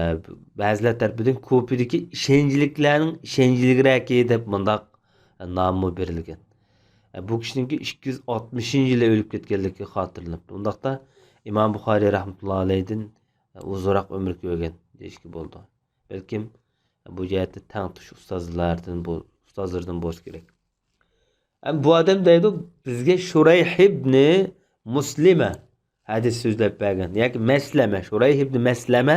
بەزىلەر تەرىپىدىن كۇفىدىكى ئىشەنچلىكلەرنىڭ ئىشەنچلىكرەكى دەپ مۇنداق ناممۇ بېرىلگەن. ئە، بۇ كىشىنىڭكى ئىككى يۈز ئاتمىشىنچى يىلى ئۆلۈپ كەتكەنلىكى خاتىرىلىنىپتۇ. ئۇنداقتا ئىمام بۇخارىي رەھمەتۇللا ئەلەيھىدىن ئۇزۇنراق ئۆمۈر كۆرگەن دېيىشكە بولىدۇ. بەلكىم بۇ جەھەتتە تەڭتۇش ئۇستازلاردىن بۇ، ئۇستازلىرىدىن بولسا كېرەك. ئەم، بۇ ئادەم دەيدۇ، بىزگە شۇرەيھ ئىبنى مۇسلىمە ھەدىس سۆزلەپ بەرگەن. ياكى مەسلەمە، شۇرەيھ ئىبنى مەسلەمە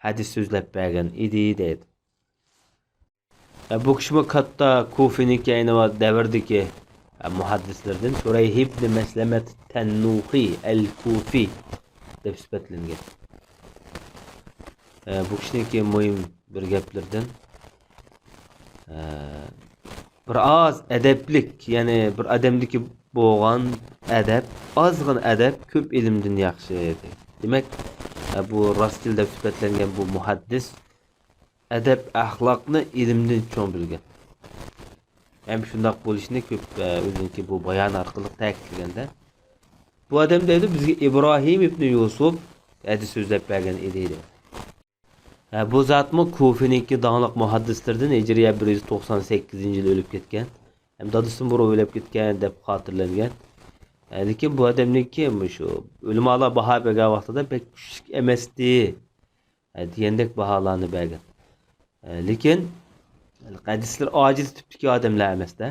ھەدىس سۆزلەپ بەرگەن ئىدى، دەيدۇ. ئە، بۇ كىشىمۇ كاتتا كۇفىنىڭكى ئەينى ۋاقىت دەۋردىكى، ئە، مۇھەددىسلىرىدىن شۇرەيھ ئىبنى مەسلەمەت تەننۇخى ئەل كۇفى دەپ سۈپەتلەنگەن. ئە، بۇ كىشىنىڭكى مۇھىم بىر گەپلىرىدىن، ئە، بىر ئاز ئەدەپلىك، يەنى بىر ئادەمدىكى بولغان ئەدەپ، ئازغىنا ئەدەپ كۆپ ئىلىمدىن ياخشى، دەيدۇ. دېمەك، ئە، بۇ راستچىل دەپ سۈپەتلەنگەن بۇ مۇھەددىس ئەدەپ ئەخلاقنى ئىلىمدىن چوڭ بىلگەن. ھەم شۇنداق بولۇشىنى كۆپ، ئە، ئۆزىنىڭكى بۇ بايانى ئارقىلىق تەكىتلىگەندە، بۇ ئادەم دەيدۇ، بىزگە ئىبراھىم ئىبنى يۈسۈپ ھەدىس سۆزلەپ بەرگەن ئىدى دەيدۇ. ھە، بۇ زاتمۇ كۇفىنىڭكى داڭلىق مۇھەددىسلىرىدىن، ھىجرىيە بىر يۈز توقسان سەككىزىنچى يىلى ئۆلۈپ كەتكەن. ھەم دادىسىدىن بۇرۇن ئۆلۈپ كەتكەن دەپ خاتىرىلەنگەن. ھە، لېكىن بۇ ئادەمنىڭكى مۇشۇ ئۆلىمالار باھا بەرگەن ۋاقتىدا بەك كۈچلۈك ئەمەستى، ھە، دېگەندەك باھالارنى بەرگەن. ھە، لېكىن ھەدىسلىرى ئاجىز تىپتىكى ئادەملەر ئەمەستە.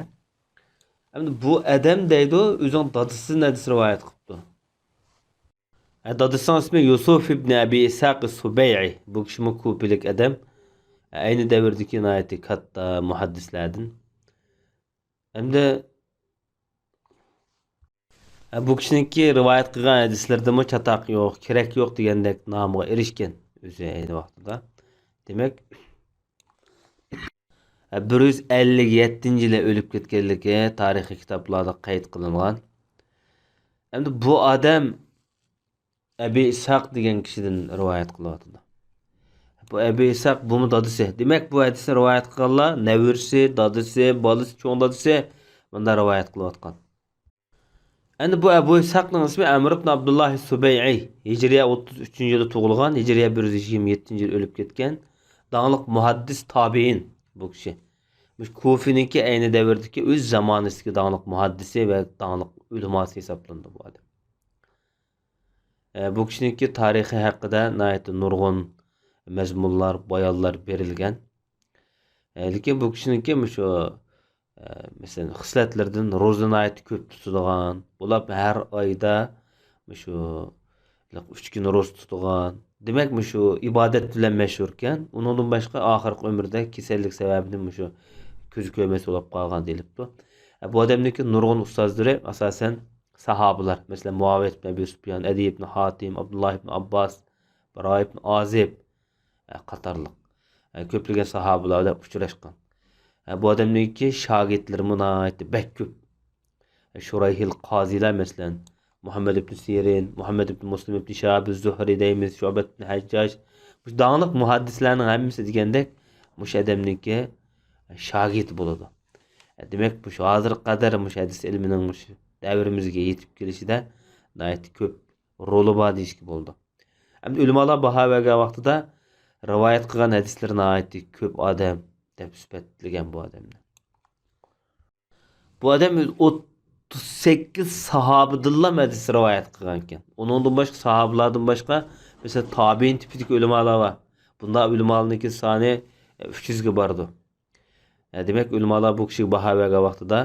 ئەمدى بۇ ئادەم دەيدۇ، ئۆزىنىڭ دادىسىدىن ھەدىس رىۋايەت قىپتۇ. ھە، دادىسىنىڭ ئىسمى يۈسۈف ئىبنى ئەبى ئىسھاق سۇبەيئى. بۇ كىشىمۇ كۇپىلىك ئادەم. ئەينى دەۋردىكى ناھايىتى كاتتا مۇھەددىسلەردىن. ئەمدى، ھە، بۇ كىشىنىڭكى رىۋايەت قىلغان ھەدىسلىرىدىمۇ چاتاق يوق، كېرەك يوق دېگەندەك نامغا ئېرىشكەن ئۆزى ئەينى ۋاقتىدا. دېمەك، بىر يۈز ئەللىك يەتتىنچى يىلى ئۆلۈپ كەتكەنلىكى تارىخىي كىتابلاردا قەيت قىلىنغان. ئەمدى بۇ ئادەم ئەبى ئىسھاق دېگەن كىشىدىن رىۋايەت قىلىۋاتىدۇ. بۇ ئەبى ئىسھاق، بۇمۇ دادىسى. دېمەك، بۇ ھەدىسنى رىۋايەت قىلغانلار نەۋرىسى، دادىسى، بالىسى، چوڭ دادىسى مۇنداق رىۋايەت قىلىۋاتقان. ئەمدى بۇ ئەبۇ ئىسھاقنىڭ ئىسمى ئەمر ئىبن ئابدۇللاھ سۇبەيئى، ھىجرىيە ئوتتۇز ئۈچىنچى يىلدا تۇغۇلغان، ھىجرىيە بىر يۈز يىگىرمە يەتتىنچى يىلى ئۆلۈپ كەتكەن داڭلىق مۇھەددىس تابىئىن بۇ كىشى. مۇشۇ كۇفىنىڭكى ئەينى دەۋردىكى ئۆز زامانىسىدىكى داڭلىق مۇھەددىسى ۋە داڭلىق ئۆلىماسى ھېسابلىنىدۇ بۇ ئادەم. ئە، بۇ كىشىنىڭكى تارىخى ھەققىدە ناھايىتى نۇرغۇن مەزمۇنلار، بايانلار بېرىلگەن. ئە، لېكىن بۇ كىشىنىڭكى مۇشۇ، ئە، مەسىلەن، خىسلەتلىرىدىن روزا ناھايىتى كۆپ تۇتىدىغان، بولۇپ ھەر ئايدا مۇشۇ ئۈچ كۈن روزا تۇتىدىغان. دېمەك، مۇشۇ ئىبادەت بىلەن مەشھۇركەن. ئۇنىڭدىن باشقا ئاخىرقى ئۆمرىدە كېسەللىك سەۋەبىدىن مۇشۇ كۆزى كۆرمەس بولۇپ قالغان دېيىلىپتۇ. ئە، بۇ ئادەمنىڭكى نۇرغۇن ئۇستازلىرى ئاساسەن ساھابىلار، مەسىلەن، مۇئاۋىيە ئىبن ئەبى سۇپيان، ئەدى ئىبن ھاتىم، ئابدۇللا ئىبن ئابباس، بىراي ئىبن ئازىب، ئە، قاتارلىق، ئە، كۆپلىگەن ساھابىلەر بىلەن ئۇچراشقان. ئە، بۇ ئادەمنىڭكى شاگىرتلىرىمۇ ناھايىتى بەك كۆپ. ئە، شۇرايھىل قازىلار، مەسىلەن، مۇھەممەد ئىبن سىرىن، مۇھەممەد ئىبن مۇسلىم ئىبن شىھاب زۇھرى دەيمىز، شۇبەت ئىبن ھەججاج، مۇشۇ داڭلىق مۇھەددىسلەرنىڭ ھەممىسى دېگەندەك مۇشۇ ئادەمنىڭكى شاگىرتى بولىدۇ. ئە، دېمەك، مۇشۇ ھازىرغا قەدەر مۇشۇ ھەدىس ئىلمىنىڭ مۇشۇ دەۋرىمىزگە يېتىپ كېلىشىدە ناھايىتى كۆپ رولى بار دېيىشكە بولىدۇ. ئەمدى ئۆلىمالار باھا بەرگەن ۋاقتىدا رىۋايەت قىلغان ھەدىسلىرى ناھايىتى كۆپ ئادەم دەپ سۈپەتلىگەن بۇ ئادەمنى. بۇ ئادەم ئۆزى ئوتتۇز سەككىز ساھابىدىنلا ھەدىس رىۋايەت قىلغان ئىكەن. ئۇنىڭدىن باشقا، ساھابىلاردىن باشقا، مەسىلەن، تابىئىن تىپىدىكى ئۆلىمالار بار. بۇنداق ئۆلىمالارنىڭكى سانى، ئە، ئۈچ يۈزگە بارىدۇ. ئە، دېمەك، ئۆلىمالار بۇ كىشىگە باھا بەرگەن ۋاقتىدا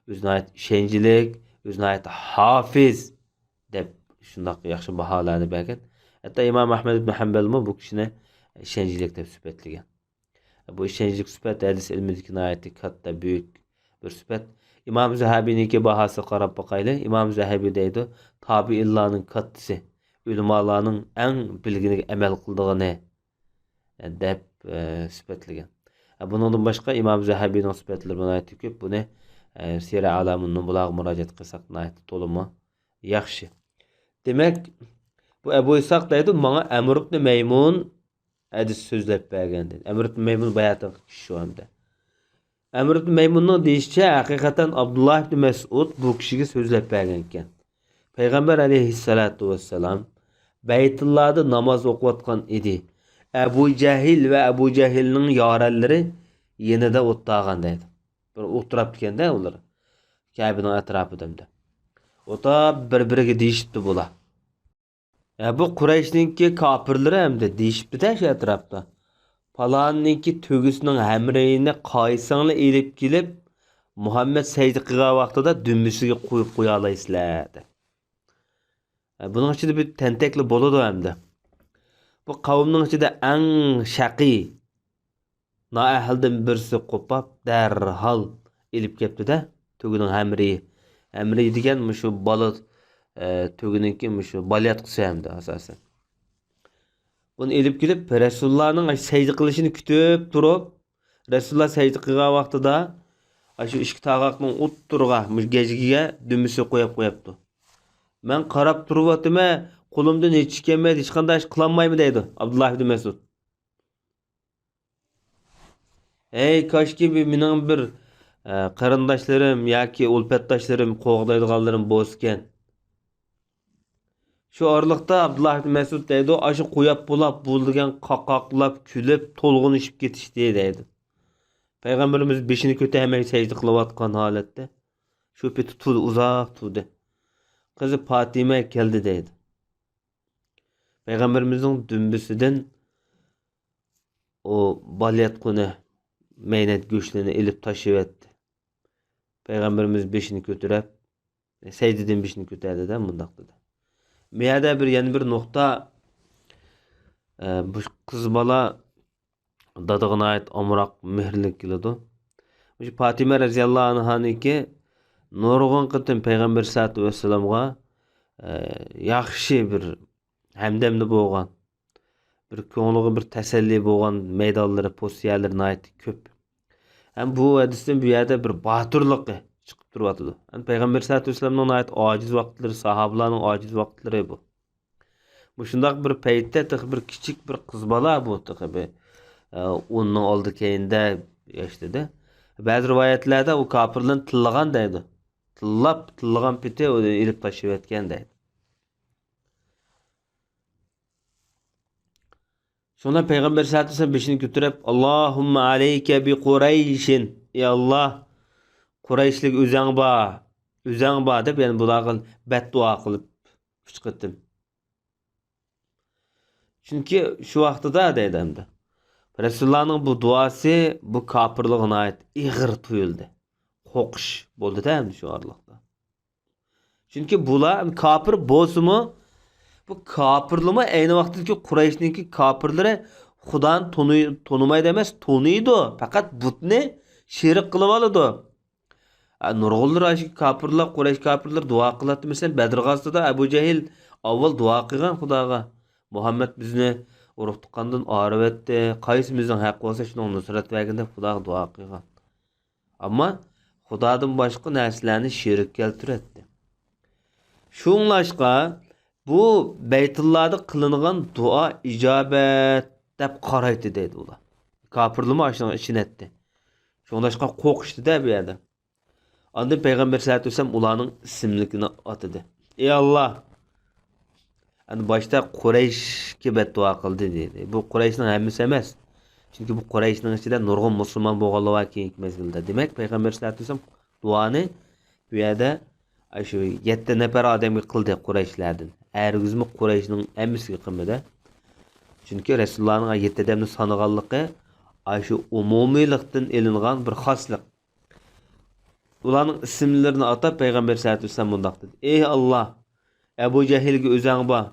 ئۆزى ناھايىتى ئىشەنچلىك، ئۆزى ناھايىتى ھافىز دەپ شۇنداق ياخشى باھالارنى بەرگەن. ھەتتا ئىمام ئەھمەد ئىبن ھەمبەلمۇ بۇ كىشىنى ئىشەنچلىك دەپ سۈپەتلىگەن. بۇ ئىشەنچلىك سۈپەت ھەدىس ئىلمىدىكى ناھايىتى كاتتا، بۈيۈك بىر سۈپەت. ئىمام زەھەبىنىڭكى باھاسىغا قاراپ باقايلى. ئىمام زەھەبى دەيدۇ، تابىئىنلارنىڭ كاتتىسى، ئۆلىمالارنىڭ ئەڭ بىلگىنىگە ئەمەل قىلىدىغىنى، دەپ، ئە، سۈپەتلىگەن. ئە، بۇنىڭدىن باشقا ئىمام زەھەبىنىڭ سۈپەتلىرى ناھايىتى كۆپ. بۇنى، ئە، سىيرە ئەلامۇن نۇبۇلاغا مۇراجىئەت قىلساق ناھايىتى تولىمۇ ياخشى. دېمەك، بۇ ئەبۇ ئىسھاق دەيدۇ، ماڭا ئەمر ئىبنى مەيمۇن ھەدىس سۆزلەپ بەرگەن دېدى. ئەمر ئىبنى مەيمۇن باياتىنقى كىشى شۇ ئەمدى. ئەمر ئىبنى مەيمۇننىڭ دېيىشىچە، ھەقىقەتەن ئابدۇللا ئىبنى مەسئۇد بۇ كىشىگە سۆزلەپ بەرگەنكەن. پەيغەمبەر ئەلەيھىسسالاتۇ ۋەسسالام بەيتۇللادا ناماز ئوقۇۋاتقان ئىدى. ئەبۇ جەھىل ۋە ئەبۇ جەھىلنىڭ يارەنلىرى يېنىدا ئولتۇرغان دەيدۇ. بىر ئولتۇراپتىكەن-دە ئۇلار. كەبىنىڭ ئەتراپىدا ئەمدى. ئولتۇرۇپ بىر-بىرىگە دېيىشىپتۇ بۇلار. ھە، بۇ قۇرەيشنىڭكى كاپىرلىرى ئەمدى دېيىشىپتۇ-دە شۇ ئەتراپتا. پالاننىڭكى تۆگىسىنىڭ ھەمرىيىنى قايسىڭلار ئېلىپ كېلىپ، مۇھەممەد سەجدە قىلغان ۋاقتىدا دۈمبىسىگە قويۇپ قويالايسىلەر، دەپ. ھە، بۇنىڭ ئىچىدە بىر تەنتەكلا بولىدۇ ئەمدى. بۇ قەۋمنىڭ ئىچىدە ئەڭ شەقىي نائەھلىدىن بىرسى قوپاپ، دەرھال ئېلىپ كەپتۇ-دە، تۆگىنىڭ ھەمرىيى. ھەمرىيى دېگەن مۇشۇ بالا، ئە، تۆگىنىڭكى مۇشۇ بالىياتقۇسى ھەمدە ئاساسەن. بۇنى ئېلىپ كېلىپ، رەسۇلۇللانىڭ سەجدە قىلىشىنى كۈتۈپ تۇرۇپ، رەسۇلۇللا سەجدە قىلغان ۋاقتىدا، ئاشۇ ئىككى تاغاقنىڭ ئوتتۇرىغا، مۇشۇ گەجگىگە دۈمبىسى قويۇپ قويۇپتۇ. مەن قاراپ تۇرۇۋاتىمەن، قولۇمدىن ھېچ ئىش كەلمەيدۇ، ھېچقانداق ئىش قىلالمايمەن» دەيدۇ ئابدۇللا ئىبنى مەسئۇد. ھەي، كاشكى بىر مېنىڭ بىر، ئە، قېرىنداشلىرىم ياكى ئۇلپەتداشلىرىم، قوغدايدىغانلىرىم بولسىكەن. شۇ ئارىلىقتا ئابدۇللا ئىبنى مەسئۇد دەيدۇ، ئاشۇ قوياپ بولاپ بۇ دېگەن قاقاقلاپ، كۈلۈپ، تولغىنىشىپ كېتىشتى دەيدۇ. پەيغەمبىرىمىز بېشىنى كۆتۈرمەي سەجدە قىلىۋاتقان ھالەتتە شۇ پېتى تۇردى، ئۇزاق تۇردى. قىزى پاتىمە كەلدى دەيدۇ. پەيغەمبىرىمىزنىڭ دۈمبىسىدىن ئۇ بالىياتقۇنى، مەينەت گۆشلىرىنى ئېلىپ تاشلىۋەتتى. پەيغەمبىرىمىز بېشىنى كۆتۈرۈپ، سەجدىدىن بېشىنى كۆتەردى-دە، مۇنداق دېدى. بۇ يەردە بىر، يەنە بىر نۇقتا، ئە، بۇ قىز بالا دادىغا ناھايىتى ئامراق، مېھىرلىك كېلىدۇ. مۇشۇ پاتىمە رەزىياللاھۇ ئەنھانىڭكى نۇرغۇن قېتىم پەيغەمبەر سەللەللاھۇ ئەلەيھى ۋەسەللەمغا، ئە، ياخشى بىر ھەمدەمدە بولغان، بىر كۆڭلىگە بىر تەسەللى بولغان مەيدانلىرى، پوزىتسىيەلىرى ناھايىتى كۆپ. ھەم بۇ ھەدىستىن بۇ يەردە بىر باتۇرلۇقى چىقىپ تۇرۇۋاتىدۇ. ھەم پەيغەمبەر سەللەللاھۇ ئەلەيھى ۋەسەللەمنىڭ ناھايىتى ئاجىز ۋاقىتلىرى، ساھابىلارنىڭ ئاجىز ۋاقىتلىرى بۇ. مۇشۇنداق بىر پەيتتە تېخى بىر كىچىك بىر قىز بالا بۇ تېخى بىر، ئە، ئوننىڭ ئالدى كەينىدە ياشتىدى. بەزى رىۋايەتلەردە ئۇ كاپىرلارنى تىللىغان دەيدۇ. تىللاپ، تىللىغان پېتى ئۇنى ئېلىپ تاشلىۋەتكەن دەيدۇ. شۇڭا پەيغەمبەر سەللەللاھۇ ئەلەيھى ۋەسەللەم بېشىنى كۆتۈرۈپ، «ئاللاھۇممە ئەلەيكە بى قۇرەيشىن.» «ئى ئاللا، قۇرەيشلىك ئۆزەڭ بار، ئۆزەڭ بار» دەپ، يەنە بۇلارغا بەتدۇئا قىلىپ ئۈچ قېتىم. چۈنكى شۇ ۋاقتىدا دەيدۇ ئەمدى، رەسۇلۇللانىڭ بۇ دۇئاسى بۇ كاپىرلارغا ناھايىتى ئېغىر تۇيۇلدى. قورقۇش بولدى-دە ئەمدى شۇ ئارىلىقتا. چۈنكى بۇلار كاپىر بولسىمۇ، بۇ كاپىرلىمۇ ئەينى ۋاقىتتىكى قۇرەيشنىڭكى كاپىرلىرى خۇدانى تونۇي-، تونۇمايدۇ ئەمەس، تونۇيدۇ. پەقەت بۇتنى شېرىك قىلىۋالىدۇ. ئە، نۇرغۇنلىرى ئاشۇ كاپىرلار، قۇرەيش كاپىرلىرى دۇئا قىلاتتى. مەسىلەن، بەدر غازىتىدا ئەبۇ جەھىل ئاۋۋال دۇئا قىلغان خۇداغا، «مۇھەممەد بىزنى ئۇرۇق-تۇغقاندىن ئايرىۋەتتى، قايسىمىزنىڭ ھەققى بولسا شۇنىڭغا نۇسرەت بەرگىن» دەپ خۇداغا دۇئا قىلغان. ئەمما خۇدادىن باشقا نەرسىلەرنى شېرىك كەلتۈرەتتى. شۇڭلاشقا بۇ بەيتۇللادا قىلىنغان دۇئا ئىجابەت دەپ قارايتتى دەيدۇ ئۇلار. كاپىرلارمۇ ئاشۇنىڭغا ئىشىنەتتى. شۇڭلاشقا قورقۇشتى-دە بۇ يەردە. ئاندىن پەيغەمبەر سەللەللاھۇ ئەلەيھى ۋەسەللەم ئۇلارنىڭ ئىسىملىكىنى ئاتىدى. ئى ئاللا! ئەنە باشتا قۇرەيشكە بەتدۇئا قىلدى دېدى. بۇ قۇرەيشنىڭ ھەممىسى ئەمەس. چۈنكى بۇ قۇرەيشنىڭ ئىچىدە نۇرغۇن مۇسۇلمان بولغانلار بار كېيىنكى مەزگىلدە. دېمەك، پەيغەمبەر سەللەللاھۇ ئەلەيھى ۋەسەللەم دۇئانى بۇ يەردە شۇ يەتتە نەپەر ئادەمگە قىلدى قۇرەيشلەردىن. ھەرگىزمۇ قۇرەيشنىڭ ھەممىسىگە قىلمىدى. چۈنكى رەسۇلۇللانىڭ يەتتە ئادەمنى سانىغانلىقى ئاشۇ ئومۇمىيلىقتىن ئېلىنغان بىر خاسلىق. ئۇلارنىڭ ئىسىملىرىنى ئاتاپ پەيغەمبەر سەللەللاھۇ ئەلەيھى ۋەسەللەم مۇنداق دېدى: «ئەي ئاللا، ئەبۇ جەھىلگە ئۆزەڭ بار،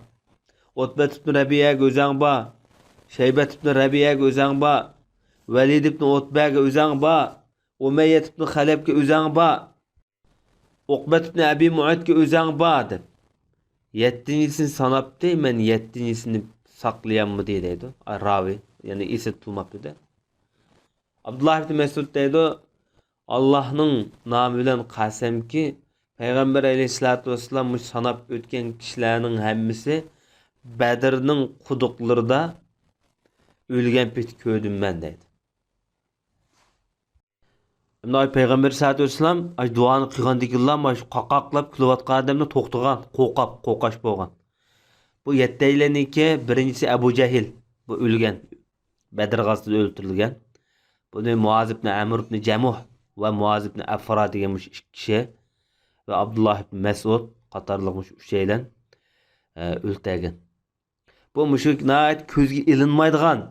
ئۇتبەت ئىبنى رەبىئەگە ئۆزەڭ بار، شەيبەت ئىبنى رەبىئەگە ئۆزەڭ بار، ۋەلىد ئىبنى ئۇتبەگە ئۆزەڭ بار، ئۇمەييەت ئىبنى خەلەپكە ئۆزەڭ بار، ئوقبەت ئىبنى ئەبى مۇئەيتكە ئۆزەڭ بار» دەپ، يەتتىنچىسىنى ساناپتى، مەن يەتتىنچىسىنى ساقلىيالمىدى دەيدۇ راۋى، يەنى ئېسىدە تۇرماپتۇ-دە. ئابدۇللا ئىبنى مەسئۇد دەيدۇ، ئاللاھنىڭ نامى بىلەن قەسەمكى، پەيغەمبەر ئەلەيھىسسالاتۇ ۋەسسالام مۇشۇ ساناپ ئۆتكەن كىشىلەرنىڭ ھەممىسى بەدرنىڭ قۇدۇقلىرىدا ئۆلگەن پېتى كۆردۈم مەن دەيدۇ. ئەمدى ئاي پەيغەمبەر ئەلەيھىسسالاتۇ ۋەسسالام ئاي دۇئانى قىلغاندىكىنلا مانا شۇ قاقاقلاپ كۈلۈۋاتقان ئادەمنى توختىغان، قورقاپ، قورقاش بولغان. بۇ يەتتەيلەننىڭكى بىرىنچىسى ئەبۇ جەھىل، بۇ ئۆلگەن. بەدر غازىتىدە ئۆلتۈرۈلگەن. بۇنى مۇئاز ئىبنى ئەمر ئىبنى جەمۇھ ۋە مۇئاز ئىبنى ئەفرا دېگەن مۇشۇ ئىككى كىشى ۋە ئابدۇللا ئىبنى مەسئۇد قاتارلىق مۇشۇ ئۈچەيلەن، ئە، ئۆلتۈرگەن. بۇ مۇشۇ ناھايىتى كۆزگە ئىلىنمايدىغان،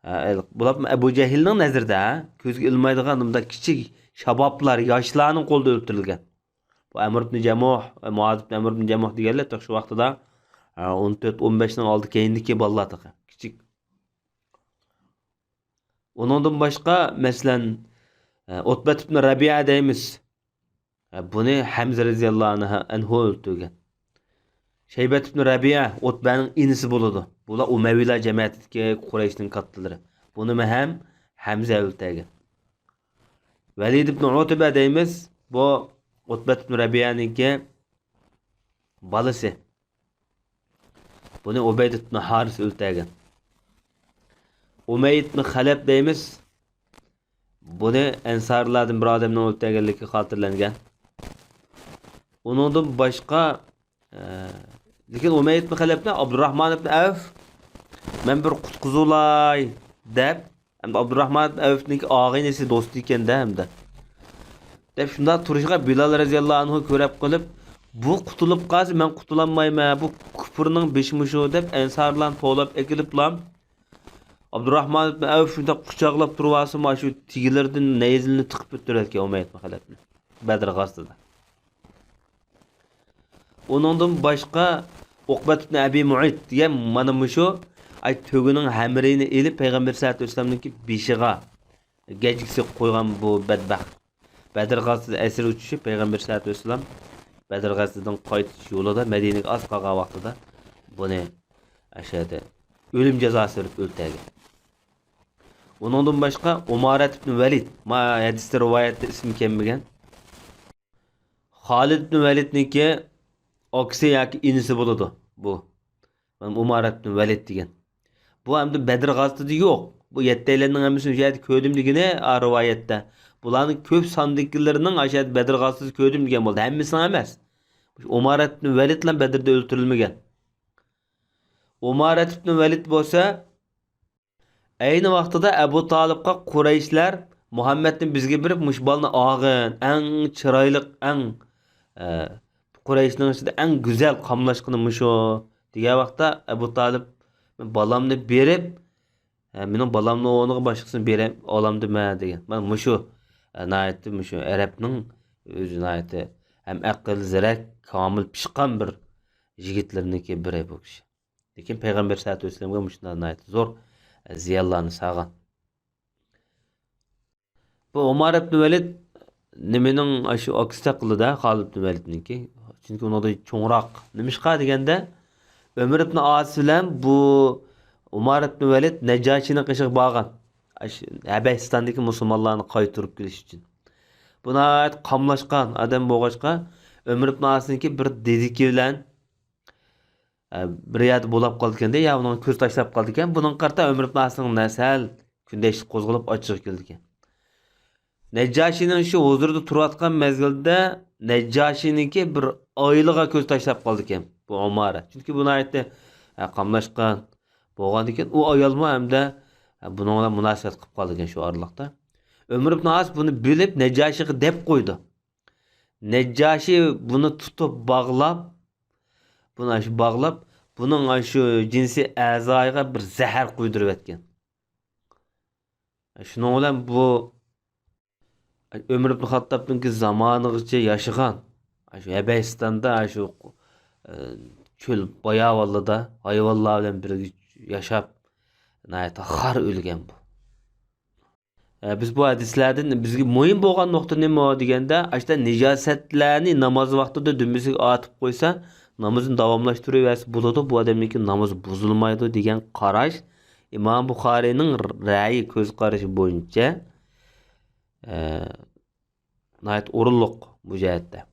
ئە، بۇلار ئەبۇ جەھىلنىڭ نەزىرىدە، ھە، كۆزگە ئىلمايدىغان مۇنداق كىچىك شابابلار، ياشلارنىڭ قولىدا ئۆلتۈرۈلگەن. بۇ ئەمر ئىبنى جەمۇھ، مۇئاز ئىبنى ئەمر ئىبنى جەمۇھ دېگەنلەر شۇ ۋاقتىدا، ئە، ئون تۆت، ئون بەشنىڭ ئالدى كەينىدىكى بالىلار تېخى، كىچىك. ئۇنىڭدىن باشقا، مەسىلەن، ئە، ئۇتبەت ئىبنى رەبىئە دەيمىز. ھە، بۇنى ھەمزە رەزىياللاھۇ ئەنھۇ ئۆلتۈرگەن. شەيبەت ئىبنى رەبىئە ئۇتبەنىڭ ئىنىسى بولىدۇ. بۇلار ئۇمەۋىيلار جەمەتىدىكى قۇرەيشنىڭ كاتتىلىرى. بۇنىمۇ ھەم ھەمزە ئۆلتۈرگەن. ۋەلىد ئىبنى ئۇتبە دەيمىز. بۇ ئۇتبەت ئىبنى رەبىئەنىڭكى بالىسى. بۇنى ئۇبەيدە ئىبن ھارىس ئۆلتۈرگەن. ئۇمەييە ئىبن خەلەپ دەيمىز. بۇنى ئەنسارلاردىن بىر ئادەمنىڭ ئۆلتۈرگەنلىكى خاتىرىلەنگەن. ئۇنىڭدىن باشقا، ئە، لېكىن ئۇمەييە ئىبن خەلەپنى ئابدۇراخمان ئىبن ئەۋف، «مەن بىر قۇتقۇزۇلاي» دەپ، ھەمدە ئابدۇراخمان ئىبن ئەۋفنىڭكى ئاغىنىسى، دوستى ئىكەن-دە ھەمدە. دەپ شۇنداق تۇرۇشىغا بىلال رەزىياللاھۇ ئەنھۇ كۆرەپ قېلىپ، «بۇ قۇتۇلۇپ قالسا، مەن قۇتۇلالمايمەن، بۇ كۇپۇرنىڭ بېشى مۇشۇ» دەپ، ئەنسارلارنى توۋلاپ ئەكېلىپلا، ئابدۇراخمان ئىبن ئەۋف شۇنداق قۇچاقلاپ تۇرۇۋالسىمۇ، شۇ تېگىلىرىدىن نەيزىنى تىقىپ ئۆلتۈرۈۋەتكەن ئۇمەييە ئىبن خەلەپنى بەدر غازىتىدا. ئۇنىڭدىن باشقا ئوقبەت ئىبن ئەبى مۇئەيت دېگەن مانا مۇشۇ، ئاي، تۆگىنىڭ ھەمرىيىنى ئېلىپ، پەيغەمبەر سەللەللاھۇ ئەلەيھى ۋەسەللەمنىڭكى بېشىغا گەجگىسى قويغان بۇ بەدبەخت. بەدر غازىتىدە ئەسىرگە چۈشۈپ، پەيغەمبەر سەللەللاھۇ ئەلەيھى ۋەسەللەم بەدر غازىتىدىن قايتىش يولىدا، مەدىنىگە ئاز قالغان ۋاقتىدا بۇنى ئەشەدە ئۆلۈم جازاسى بېرىپ ئۆلتۈرگەن. ئۇنىڭدىن باشقا ئۇمارەت ئىبن ۋەلىد، ما ھەدىستە رىۋايەتتە ئىسمى كەلمىگەن. خالىد ئىبن ۋەلىدنىڭكى ئاكىسى ياكى ئىنىسى بولىدۇ بۇ. مانا ئۇمارەت ئىبن ۋەلىد دېگەن. بۇ ئەمدى بەدر غازىتىدە يوق. بۇ يەتتەيلەننىڭ ھەممىسىنى شۇ يەردە كۆردۈم دېگىنى، ئا، رىۋايەتتە. بۇلارنىڭ كۆپ ساندىكىلىرىنىڭ ئاشۇ يەردە بەدر غازىتىدە كۆردۈم دېگەن بولدى. ھەممىسىنىڭ ئەمەس. ئۇمارەت ئىبن ۋەلىدلا بەدردە ئۆلتۈرۈلمىگەن. ئۇمارەت ئىبن ۋەلىد بولسا، ئەينى ۋاقتىدا ئەبۇ تالىپقا قۇرەيشلەر، «مۇھەممەدنى بىزگە بېرىپ، مۇشۇ بالىنى ئالغىن، ئەڭ چىرايلىق، ئەڭ، ئە، قۇرەيشنىڭ ئىچىدە ئەڭ گۈزەل قاملاشقىنى مۇشۇ» دېگەن ۋاقىتتا، ئەبۇ تالىپ، «مەن بالامنى بېرىپ، ئە، مېنىڭ بالامنىڭ ئورنىغا باشقىسىنى بېرىپ ئالامدىمەن» دېگەن. مانا مۇشۇ، ئە، ناھايىتى مۇشۇ ئەرەبنىڭ ئۆزى ناھايىتى ھەم ئەقىل، زېرەك، كامىل پىشقان بىر يىگىتلىرىنىڭكى بىرى بۇ كىشى. لېكىن پەيغەمبەر سەللەللاھۇ ئەلەيھى ۋەسەللەمگە مۇشۇنداق ناھايىتى زور زىيانلارنى سالغان. بۇ ئۇمار ئىبن ۋەلىد نېمىنىڭ ئاشۇ ئاكىسى چېقىلدى-دە، خالىد ئىبن ۋەلىدنىڭكى. چۈنكى ئۇنىڭدىن چوڭراق. نېمىشقا دېگەندە، ئۆمەر ئىبن ئاس بىلەن بۇ ئۇمار ئىبن ۋەلىد نەججاشىنىڭ قېشىغا بارغان. ئاشۇ ھەبەشىستاندىكى مۇسۇلمانلارنى قايتۇرۇپ كېلىش ئۈچۈن. بۇ ناھايىتى قاملاشقان ئادەم بولغاچقا، ئۆمەر ئىبن ئاسنىڭكى بىر دېدىكى بىلەن ئە، بىر يەردە بولاپ قالىدىكەن-دە، يا ئۇنىڭغا كۆز تاشلاپ قالىدىكەن. بۇنىڭغا قارىتا ئۆمەر ئىبن ئاسنىڭ نە سەل كۈندەشلىك قوزغىلىپ ئاچچىقى كېلىدىكەن. نەججاشىنىڭ شۇ ھۇزۇرىدا تۇرۇۋاتقان مەزگىلدە نەججاشىنىڭكى بىر ئايالىغا كۆز تاشلاپ قالىدىكەن بۇ ئۇمارە. چۈنكى بۇ ناھايىتى، ئە، قاملاشقان بولغاندىكىن، ئۇ ئايالمۇ ھەمدە، ئە، بۇنىڭ بىلەن مۇناسىۋەت قىلىپ قالىدىكەن شۇ ئارىلىقتا. ئۆمەر ئىبن ئاس بۇنى بىلىپ نەججاشىغا دەپ قويىدۇ. نەججاشى بۇنى تۇتۇپ باغلاپ، بۇنى ئاشۇ باغلاپ، بۇنىڭ ئاشۇ جىنسىي ئەزايىغا بىر زەھەر قۇيدۇرۇۋەتكەن. شۇنىڭ بىلەن بۇ ئۆمەر ئىبن خاتتابنىڭكى زامانىغىچە ياشىغان، ئاشۇ ھەبەشىستاندا، ئاشۇ، ئە، چۆل باياۋانلىرىدا ھايۋانلار بىلەن بىرگە ياشاپ، ناھايىتى خار ئۆلگەن بۇ. ئە، بىز بۇ ھەدىسلەردىن بىزگە مۇھىم بولغان نۇقتا نېمە دېگەندە، ئاشۇنداق نىجاسەتلەرنى ناماز ۋاقتىدا دۈمبىسىگە ئارتىپ قويسا، نامىزىنى داۋاملاشتۇرۇۋەرسە بولىدۇ. بۇ ئادەمنىڭكى نامىزى بۇزۇلمايدۇ دېگەن قاراش ئىمام بۇخارىينىڭ رەئيى، كۆز قارىشى بويىچە، ئە، ناھايىتى ئورۇنلۇق بۇ جەھەتتە.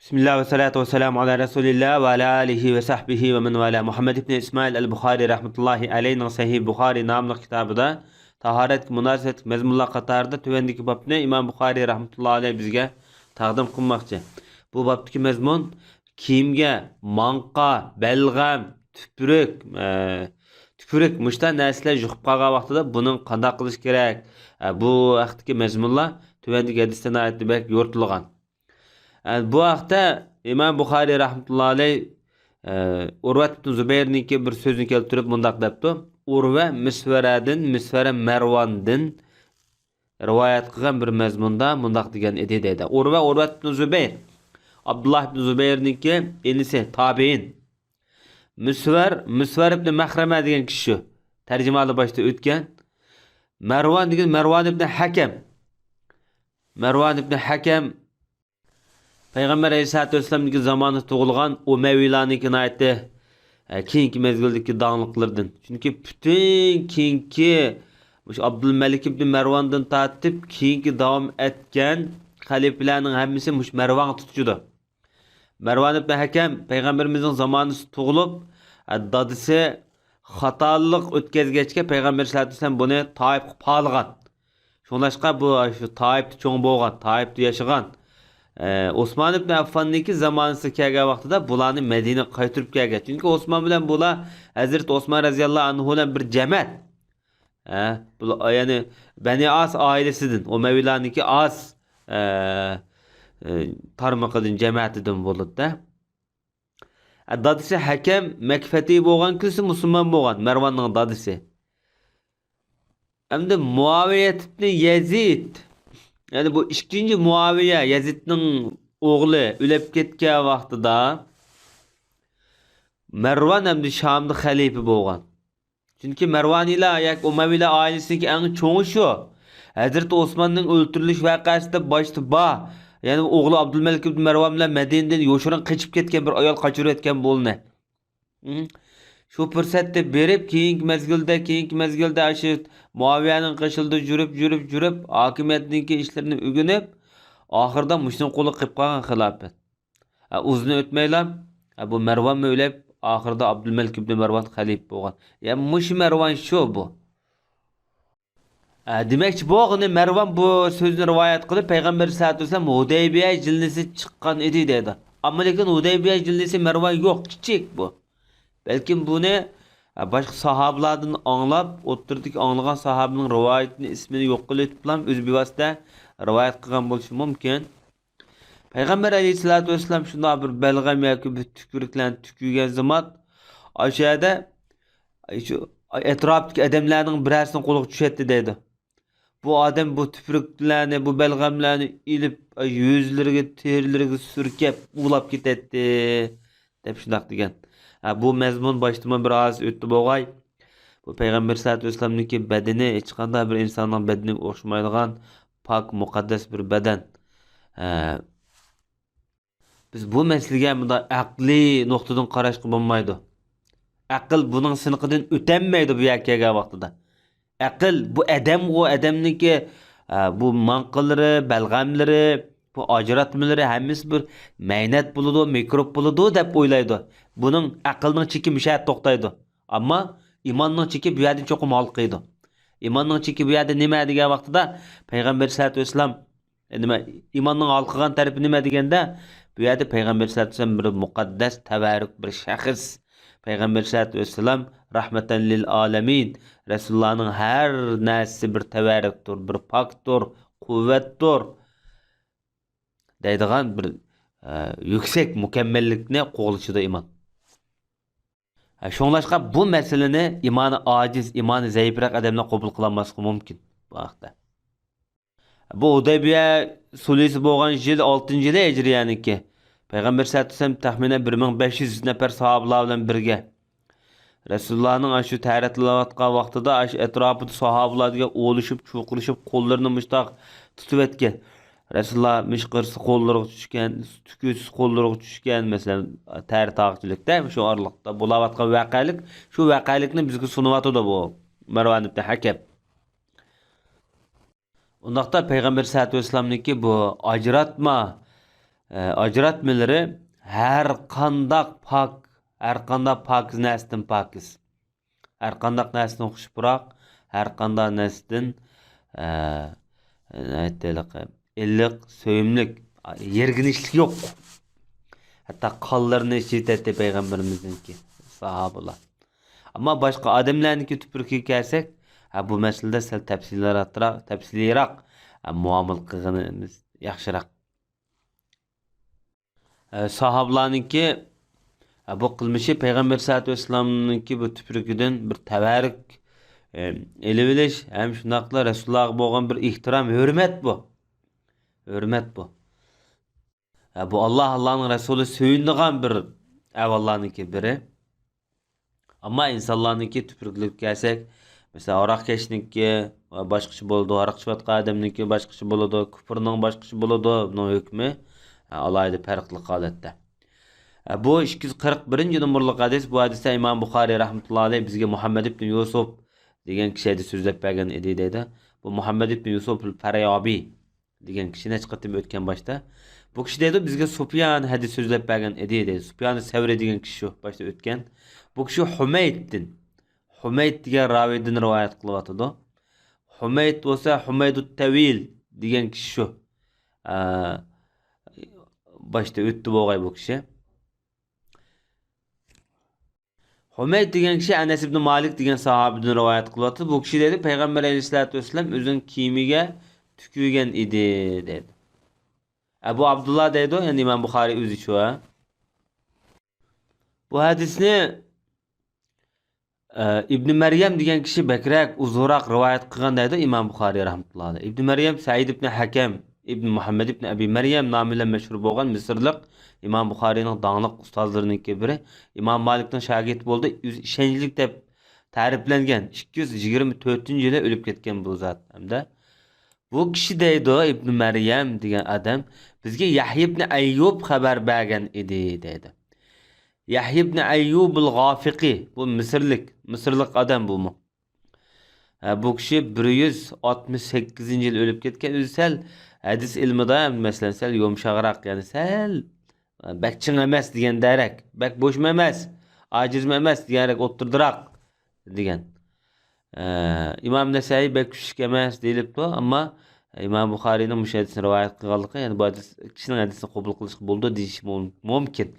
بىسمىللا ۋەسسالاتۇ ۋەسسالامۇ ئالا رەسۇلىللا ۋە ئالا ئالىھى ۋە سەھبىھى ۋە مەن ۋالا. مۇھەممەد ئىبنى ئىسمائىل ئەل بۇخارى رەھمەتۇللاھى ئەلەيھنىڭ سەھىھ بۇخارى ناملىق كىتابىدا تاھارەتكە مۇناسىۋەتلىك مەزمۇنلار قاتارىدا تۆۋەندىكى بابنى ئىمام بۇخارى رەھمەتۇللاھى ئەلەيھ بىزگە تەقدىم قىلماقچى. بۇ بابتىكى مەزمۇن كىيىمگە ماڭقا، بەلغەم، تۈپرۈك، ئە، تۈپرۈك، مۇشۇنداق نەرسىلەر يۇقۇپ قالغان ۋاقتىدا بۇنىڭ قانداق قىلىش كېرەك؟ ئە، بۇ ھەقتىكى مەزمۇنلار تۆۋەندىكى ھەدىستە ناھايىتى بەك يورۇتۇلغان. ئە، بۇ ھەقتە ئىمام بۇخارىي رەھمەتۇللا ئەلەيھ، ئە، ئۇرۋەت ئىبن زۇبەيرنىڭكى بىر سۆزىنى كەلتۈرۈپ مۇنداق دەپتۇ: «ئۇرۋە مىسۋەرەدىن، مىسۋەرە مەرۋاندىن رىۋايەت قىلغان بىر مەزمۇندا مۇنداق دېگەن ئىدى» دەيدۇ. ئۇرۋە، ئۇرۋەت ئىبن زۇبەير، ئابدۇللا ئىبن زۇبەيرنىڭكى ئىنىسى، تابىئىن. مىسۋەر، مىسۋەر ئىبن مەخرەمە دېگەن كىشى شۇ. تەرجىمىھالى باشتا ئۆتكەن. مەرۋان دېگەن مەرۋان ئىبن ھەكەم. مەرۋان ئىبن ھەكەم پەيغەمبەر ئەلەيھىسسالاتۇ ۋەسسالامنىڭكى زامانىدا تۇغۇلغان ئۇمەۋىيلارنىڭكى ناھايىتى، ئە، كېيىنكى مەزگىلدىكى داڭلىقلىرىدىن. چۈنكى پۈتۈن كېيىنكى مۇشۇ ئابدۇلمەلىك ئىبنى مەرۋاندىن تارتىپ كېيىنكى داۋام ئەتكەن خەلىپىلەرنىڭ ھەممىسى مۇشۇ مەرۋانغا تۇتىشىدۇ. مەرۋان ئىبنى ھەكەم پەيغەمبىرىمىزنىڭ زامانىسىدا تۇغۇلۇپ، دادىسى خاتالىق ئۆتكەزگەچكە پەيغەمبەر سەللەللاھۇ ئەلەيھى ۋەسەللەم بۇنى تائىپقا پالىغان. شۇڭلاشقا بۇ شۇ تائىپتا چوڭ بولغان، تائىپتا ياشىغان. ئە، ئوسمان ئىبنى ئەففاننىڭكى زامانىسىغا كەلگەن ۋاقتىدا بۇلارنى مەدىنىگە قايتۇرۇپ كەلگەن. چۈنكى ئوسمان بىلەن بۇلار ھەزرىتى ئوسمان رەزىياللاھۇ ئەنھۇ بىلەن بىر جەمەت. ھە، بۇلار، يەنى بەنى ئاس ئائىلىسىدىن، ئۇمەۋىيلارنىڭكى ئاس، ئە، ئە، تارمىقىدىن، جەمەتىدىن بولىدۇ-دە. ئە، دادىسى ھەكەم مەككە پەتھى بولغان، كۈنسى مۇسۇلمان بولغان، مەرۋاننىڭ دادىسى. ئەمدى مۇئاۋىيە ئىبنى يەزىد، يەنى بۇ ئىككىنچى مۇئاۋىيە، يەزىدنىڭ ئوغلى ئۆلۈپ كەتكەن ۋاقتىدا مەرۋان ئەمدى شامدا خەلىپە بولغان. چۈنكى مەرۋانىيلار ياكى ئۇمەۋىيلار ئائىلىسىدىكى ئەڭ چوڭى شۇ. ھەزرىتى ئوسماننىڭ ئۆلتۈرۈلۈش ۋەقەسىدە باشتا بار، يەنى ئوغلى ئابدۇلمەلىك ئىبن مەرۋان بىلەن مەدىنىدىن يوشۇرۇن قېچىپ كەتكەن بىر ئايال قاچۇرۇۋەتكەن بۇ ئۇلنى. شۇ پۇرسەتتە بېرىپ، كېيىنكى مەزگىلدە، كېيىنكى مەزگىلدە ئاشۇ مۇئاۋىيەنىڭ قېشىدا يۈرۈپ، يۈرۈپ، يۈرۈپ، ھاكىمىيەتنىڭكى ئىشلىرىنى ئۆگىنىپ، ئاخىرىدا مۇشۇنىڭ قولىغا قېلىپ قالغان خىلاپەت. ھە، ئۇزۇن ئۆتمەيلا، ھە، بۇ مەرۋانمۇ ئۆلۈپ، ئاخىرىدا ئابدۇلمەلىك ئىبنى مەرۋان خەلىپە بولغان. يا، مۇشۇ مەرۋان شۇ بۇ. ھە، دېمەكچى بولغىنى، مەرۋان بۇ سۆزنى رىۋايەت قىلىپ، پەيغەمبەر سەللەللاھۇ ئەلەيھى ۋەسەللەم ھۇدەيبىيە جىللىسى چىققان ئىدى دەيدۇ. ئەمما لېكىن ھۇدەيبىيە جىللىسى مەرۋان يوق، كىچىك بۇ. بەلكىم بۇنى، ھە، باشقا ساھابىلاردىن ئاڭلاپ، ئوتتۇرىدىكى ئاڭلىغان ساھابىنىڭ رىۋايىتىنى، ئىسمىنى يوققا ئېلىۋېتىپلا ئۆزى بىۋاسىتە رىۋايەت قىلغان بولۇشى مۇمكىن. پەيغەمبەر ئەلەيھىسسالاتۇ ۋەسسالام شۇنداق بىر بەلغەم ياكى بىر تۈكۈرۈكلەرنى تۈكۈرگەن زامات، ئاشۇ يەردە شۇ ئەتراپتىكى ئادەملەرنىڭ بىرەرسىنىڭ قولىغا چۈشەتتى دەيدۇ. بۇ ئادەم بۇ تۈپۈرۈكلەرنى، بۇ بەلغەملەرنى ئېلىپ، يۈزلىرىگە، تېرىلىرىگە سۈركەپ ئۇۋىلاپ كېتەتتى، دەپ شۇنداق دېگەن. ھە، بۇ مەزمۇن باشتىمۇ بىر ئاز ئۆتتى بولغاي. بۇ پەيغەمبەر سەللەللاھۇ ئەلەيھى ۋەسەللەمنىڭكى بەدىنى ھېچقانداق بىر ئىنساننىڭ بەدىنىگە ئوخشىمايدىغان پاك، مۇقەددەس بىر بەدەن. ھە. بىز بۇ مەسىلىگە مۇنداق ئەقلىي نۇقتىدىن قاراشقا بولمايدۇ. ئەقىل بۇنىڭ سىنىقىدىن ئۆتەلمەيدۇ بۇ يەرگە كەلگەن ۋاقتىدا. ئەقىل بۇ ئادەمغۇ، ئادەمنىڭكى، ئە، بۇ ماڭقىلىرى، بەلغەملىرى، بۇ ئاجراتمىلىرى ھەممىسى بىر مەينەت بولىدۇ، مىكروب بولىدۇ دەپ ئويلايدۇ. بۇنىڭ ئەقىلنىڭ چېكى مۇشۇ يەردە توختايدۇ. ئەمما ئىماننىڭ چېكى بۇ يەردىن چوقۇم ھالقىيدۇ. ئىماننىڭ چېكى بۇ يەردە نېمە دېگەن ۋاقتىدا پەيغەمبەر سەللەللاھۇ ئەلەيھى ۋەسەللەم، ئە، نېمە، ئىماننىڭ ھالقىغان تەرىپى نېمە دېگەندە، بۇ يەردە پەيغەمبەر سەللەللاھۇ ئەلەيھى ۋەسەللەم بىر مۇقەددەس تەۋەررۈك بىر شەخس. پەيغەمبەر سەللەللاھۇ ئەلەيھى ۋەسەللەم رەھمەتەن لىل ئالەمىن. رەسۇلۇللانىڭ ھەر نەرسىسى بىر تەۋەررۈكتۇر، بىر پاكتۇر، قۇۋۋەتتۇر دەيدىغان بىر، ئە، يۈكسەك مۇكەممەللىكنى قوغلىشىدۇ ئىمان. ھە، شۇڭلاشقا بۇ مەسىلىنى ئىمانى ئاجىز، ئىمانى زەئىپراق ئادەملەر قوبۇل قىلالماسلىقى مۇمكىن بۇ ھەقتە. بۇ ھۇدەيبىيە سۇلھىسى بولغان يىل ئالتىنچى يىلى ھىجرىيەنىڭكى. پەيغەمبەر سەللەللاھۇ ئەلەيھى ۋەسەللەم تەخمىنەن بىر مىڭ بەش يۈز نەپەر ساھابىلار بىلەن بىرگە. رەسۇلۇللانىڭ ئاشۇ تەرەتلەۋاتقان ۋاقتىدا ئاشۇ ئەتراپىدا ساھابىلار دېگەن ئۇۋۇلىشىپ، چۇقۇرۇشۇپ، قوللىرىنى مۇشتاق تۇتۇۋەتكەن. رەسۇلۇللا مىشقىرسىز قوللىرىغا چۈشكەن، تۈكۈسىز قوللىرىغا چۈشكەن، مەسىلەن، تەر تاغچىلىكتە شۇ ئارىلىقتا بولاۋاتقان ۋەقەلىك، شۇ ۋەقەلىكنى بىزگە سۇنۇۋاتىدۇ بۇ مەرۋان ئىبنى ھەكەم. ئۇنداقتا پەيغەمبەر سەللەللاھۇ ئەلەيھى ۋەسەللەمنىڭكى بۇ ئاجراتما، ئە، ئاجراتمىلىرى ھەر قانداق پاك، ھەر قانداق پاكىز نەرسىدىن پاكىز. ھەر قانداق نەرسىدىن خۇش پۇراق، ھەر قانداق نەرسىدىن، ئە، ئېيتايلىق، ئىللىق، سۆيۈملۈك، يىرگىنچلىك يوق. ھەتتا قانلىرىنى ئىچىۋېتەتتى پەيغەمبىرىمىزنىڭكى ساھابىلار. ئەمما باشقا ئادەملەرنىڭكى تۈپرىكىگە كەلسەك، ھە، بۇ مەسىلىدە سەل تەپسىلىيراقراق، تەپسىلىيراق، ھە، مۇئامىلە قىلغىنىمىز ياخشىراق. ھە، ساھابىلارنىڭكى، ھە، بۇ قىلمىشى پەيغەمبەر سەللەللاھۇ ئەلەيھى ۋەسەللەمنىڭكى بۇ تۈپرىكىدىن بىر تەۋەررۈك، ھە، ئېلىۋېلىش ھەم شۇنداقلا رەسۇلۇللاغا بولغان بىر ئېھتىرام، ھۆرمەت بۇ. ھۆرمەت بۇ. ھە، بۇ ئاللا، ئاللانىڭ رەسۇلى سۆيۈنىدىغان بىر ئەھۋاللارنىڭكى بىرى. ئەمما ئىنسانلارنىڭكى تۈپرۈكلىرىگە كەلسەك، مەسىلەن، ھاراقكەشنىڭكى باشقىچە بولىدۇ، ھاراق ئىچىۋاتقان ئادەمنىڭكى باشقىچە بولىدۇ، كۇپۇرنىڭ باشقىچە بولىدۇ، بۇنىڭ ھۆكمى، ھە، ئالاھىدە پەرقلىق ھالەتتە. ھە، بۇ ئىككى يۈز قىرىق بىرىنچى نومۇرلۇق ھەدىس، بۇ ھەدىستە ئىمام بۇخارىي رەھمەتۇللا ئەلەيھ بىزگە مۇھەممەد ئىبن يۈسۈپ دېگەن كىشى ھەدىس سۆزلەپ بەرگەن ئىدى دەيدۇ. بۇ مۇھەممەد ئىبن يۈسۈپ ئەل فارابى دېگەن كىشى نەچچە قېتىم ئۆتكەن باشتا. بۇ كىشى دەيدۇ، بىزگە سۇپيان ھەدىس سۆزلەپ بەرگەن ئىدى دەيدۇ. سۇپيان سەۋرى دېگەن كىشى شۇ باشتا ئۆتكەن. بۇ كىشى ھۇمەيدتىن، ھۇمەيد دېگەن راۋىدىن رىۋايەت قىلىۋاتىدۇ. ھۇمەيد بولسا ھۇمەيدۇت تەۋىل دېگەن كىشى شۇ. ئە، باشتا ئۆتتى بولغاي بۇ كىشى. ھۇمەيد دېگەن كىشى ئەنەس ئىبنى مالىك دېگەن ساھابىدىن رىۋايەت قىلىۋاتىدۇ. بۇ كىشى دەيدۇ، پەيغەمبەر ئەلەيھىسسالاتۇ ۋەسسالام ئۆزىنىڭ كىيىمىگە تۈكۈرگەن ئىدى دەيدۇ. ئەبۇ ئابدۇللا دەيدۇ، يەنى ئىمام بۇخارىي ئۆزى شۇ. بۇ ھەدىسنى، ئە، ئىبنى مەريەم دېگەن كىشى بەكرەك ئۇزۇنراق رىۋايەت قىلغان دەيدۇ ئىمام بۇخارىي رەھمەتۇللاھى ئەلەيھ. ئىبنى مەريەم سەئىد ئىبنى ھەكەم ئىبن مۇھەممەد ئىبن ئەبى مەريەم نامى بىلەن مەشھۇر بولغان مىسىرلىق ئىمام بۇخارىينىڭ داڭلىق ئۇستازلىرىنىڭكى بىرى. ئىمام مالىكنىڭ شاگىرتى بولدى. ئۆزى ئىشەنچلىك دەپ تەرىپلەنگەن، ئىككى يۈز يىگىرمە تۆتىنچى يىلى ئۆلۈپ كەتكەن بۇ زات. ھەمدە بۇ كىشى دەيدۇ، ئىبن مەريەم دېگەن ئادەم بىزگە يەھيا ئىبن ئەييۇب خەۋەر بەرگەن ئىدى دەيدۇ. يەھيا ئىبن ئەييۇبۇل غافىقى، بۇ مىسىرلىك، مىسىرلىق ئادەم بۇمۇ. ھە، بۇ كىشى بىر يۈز ئاتمىش سەككىزىنچى يىل ئۆلۈپ كەتكەن. ئۆزى سەل ھەدىس ئىلمىدا، مەسىلەن، سەل يۇمشاقراق، يەنى سەل بەك چىڭ ئەمەس دېگەندەرەك، بەك بوشمۇ ئەمەس، ئاجىزمۇ ئەمەس دېگەنرەك، ئوتتۇرىدىراق دېگەن. ئە، ئىمام نەسەئىي بەك كۈچلۈك ئەمەس دېيىلىپتۇ، ئەمما ئىمام بۇخارىينىڭ مۇشۇ ھەدىسنى رىۋايەت قىلغانلىقى، يەنى بۇ ھەدىس، كىشىنىڭ ھەدىسىنى قوبۇل قىلىشقا بولىدۇ دېيىش مۇم-، مۇمكىن.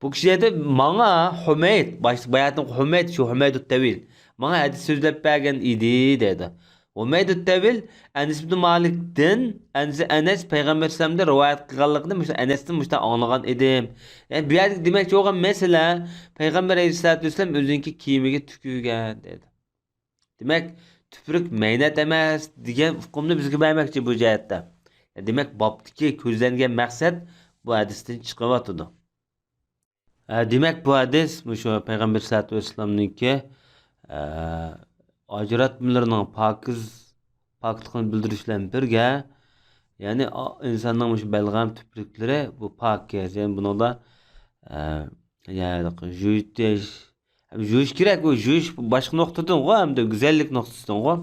بۇ كىشى دەيدۇ، ماڭا ھۇمەيد، باشلىق باياتىن ھۇمەيد، شۇ ھۇمەيدۇت تەۋىل، ماڭا ھەدىس سۆزلەپ بەرگەن ئىدى دەيدۇ. ھۇمەيدۇت تەۋىل ئەنەس ئىبن مالىكتىن، ئەنەس، ئەنەس پەيغەمبەر ئەلەيھىسسالامدىن رىۋايەت قىلغانلىقىنى مۇشۇ ئەنەستىن مۇشۇنداق ئاڭلىغان ئىدىم. يەنى بۇ يەردە دېمەكچى بولغان مەسىلە، پەيغەمبەر ئەلەيھىسسالاتۇ ۋەسسالام ئۆزىنىڭكى كىيىمىگە تۈكۈرگەن دەيدۇ. دېمەك، تۈپرۈك مەينەت ئەمەس دېگەن ئۇقۇمنى بىزگە بەرمەكچى بۇ جەھەتتە. دېمەك، بابتىكى كۆزلەنگەن مەقسەت بۇ ھەدىستىن چىقىۋاتىدۇ. ھە، دېمەك، بۇ ھەدىس مۇشۇ پەيغەمبەر سەللەللاھۇ ئەلەيھى ۋەسەللەمنىڭكى، ئە، ئاجراتمىلىرىنىڭ پاكىز، پاكلىقىنى بىلدۈرۈش بىلەن بىرگە، يەنى، ئا-، ئىنساننىڭ مۇشۇ بەلغەم تۈپرۈكلىرى بۇ پاكىز، يەنى بۇنىڭدا، ئە، يەنى يۇيۇتۇش، يۇيۇش كېرەك، ئۇ يۇيۇش باشقا نۇقتىدىنغۇ، ھەمدە گۈزەللىك نۇقتىسىدىنغۇ.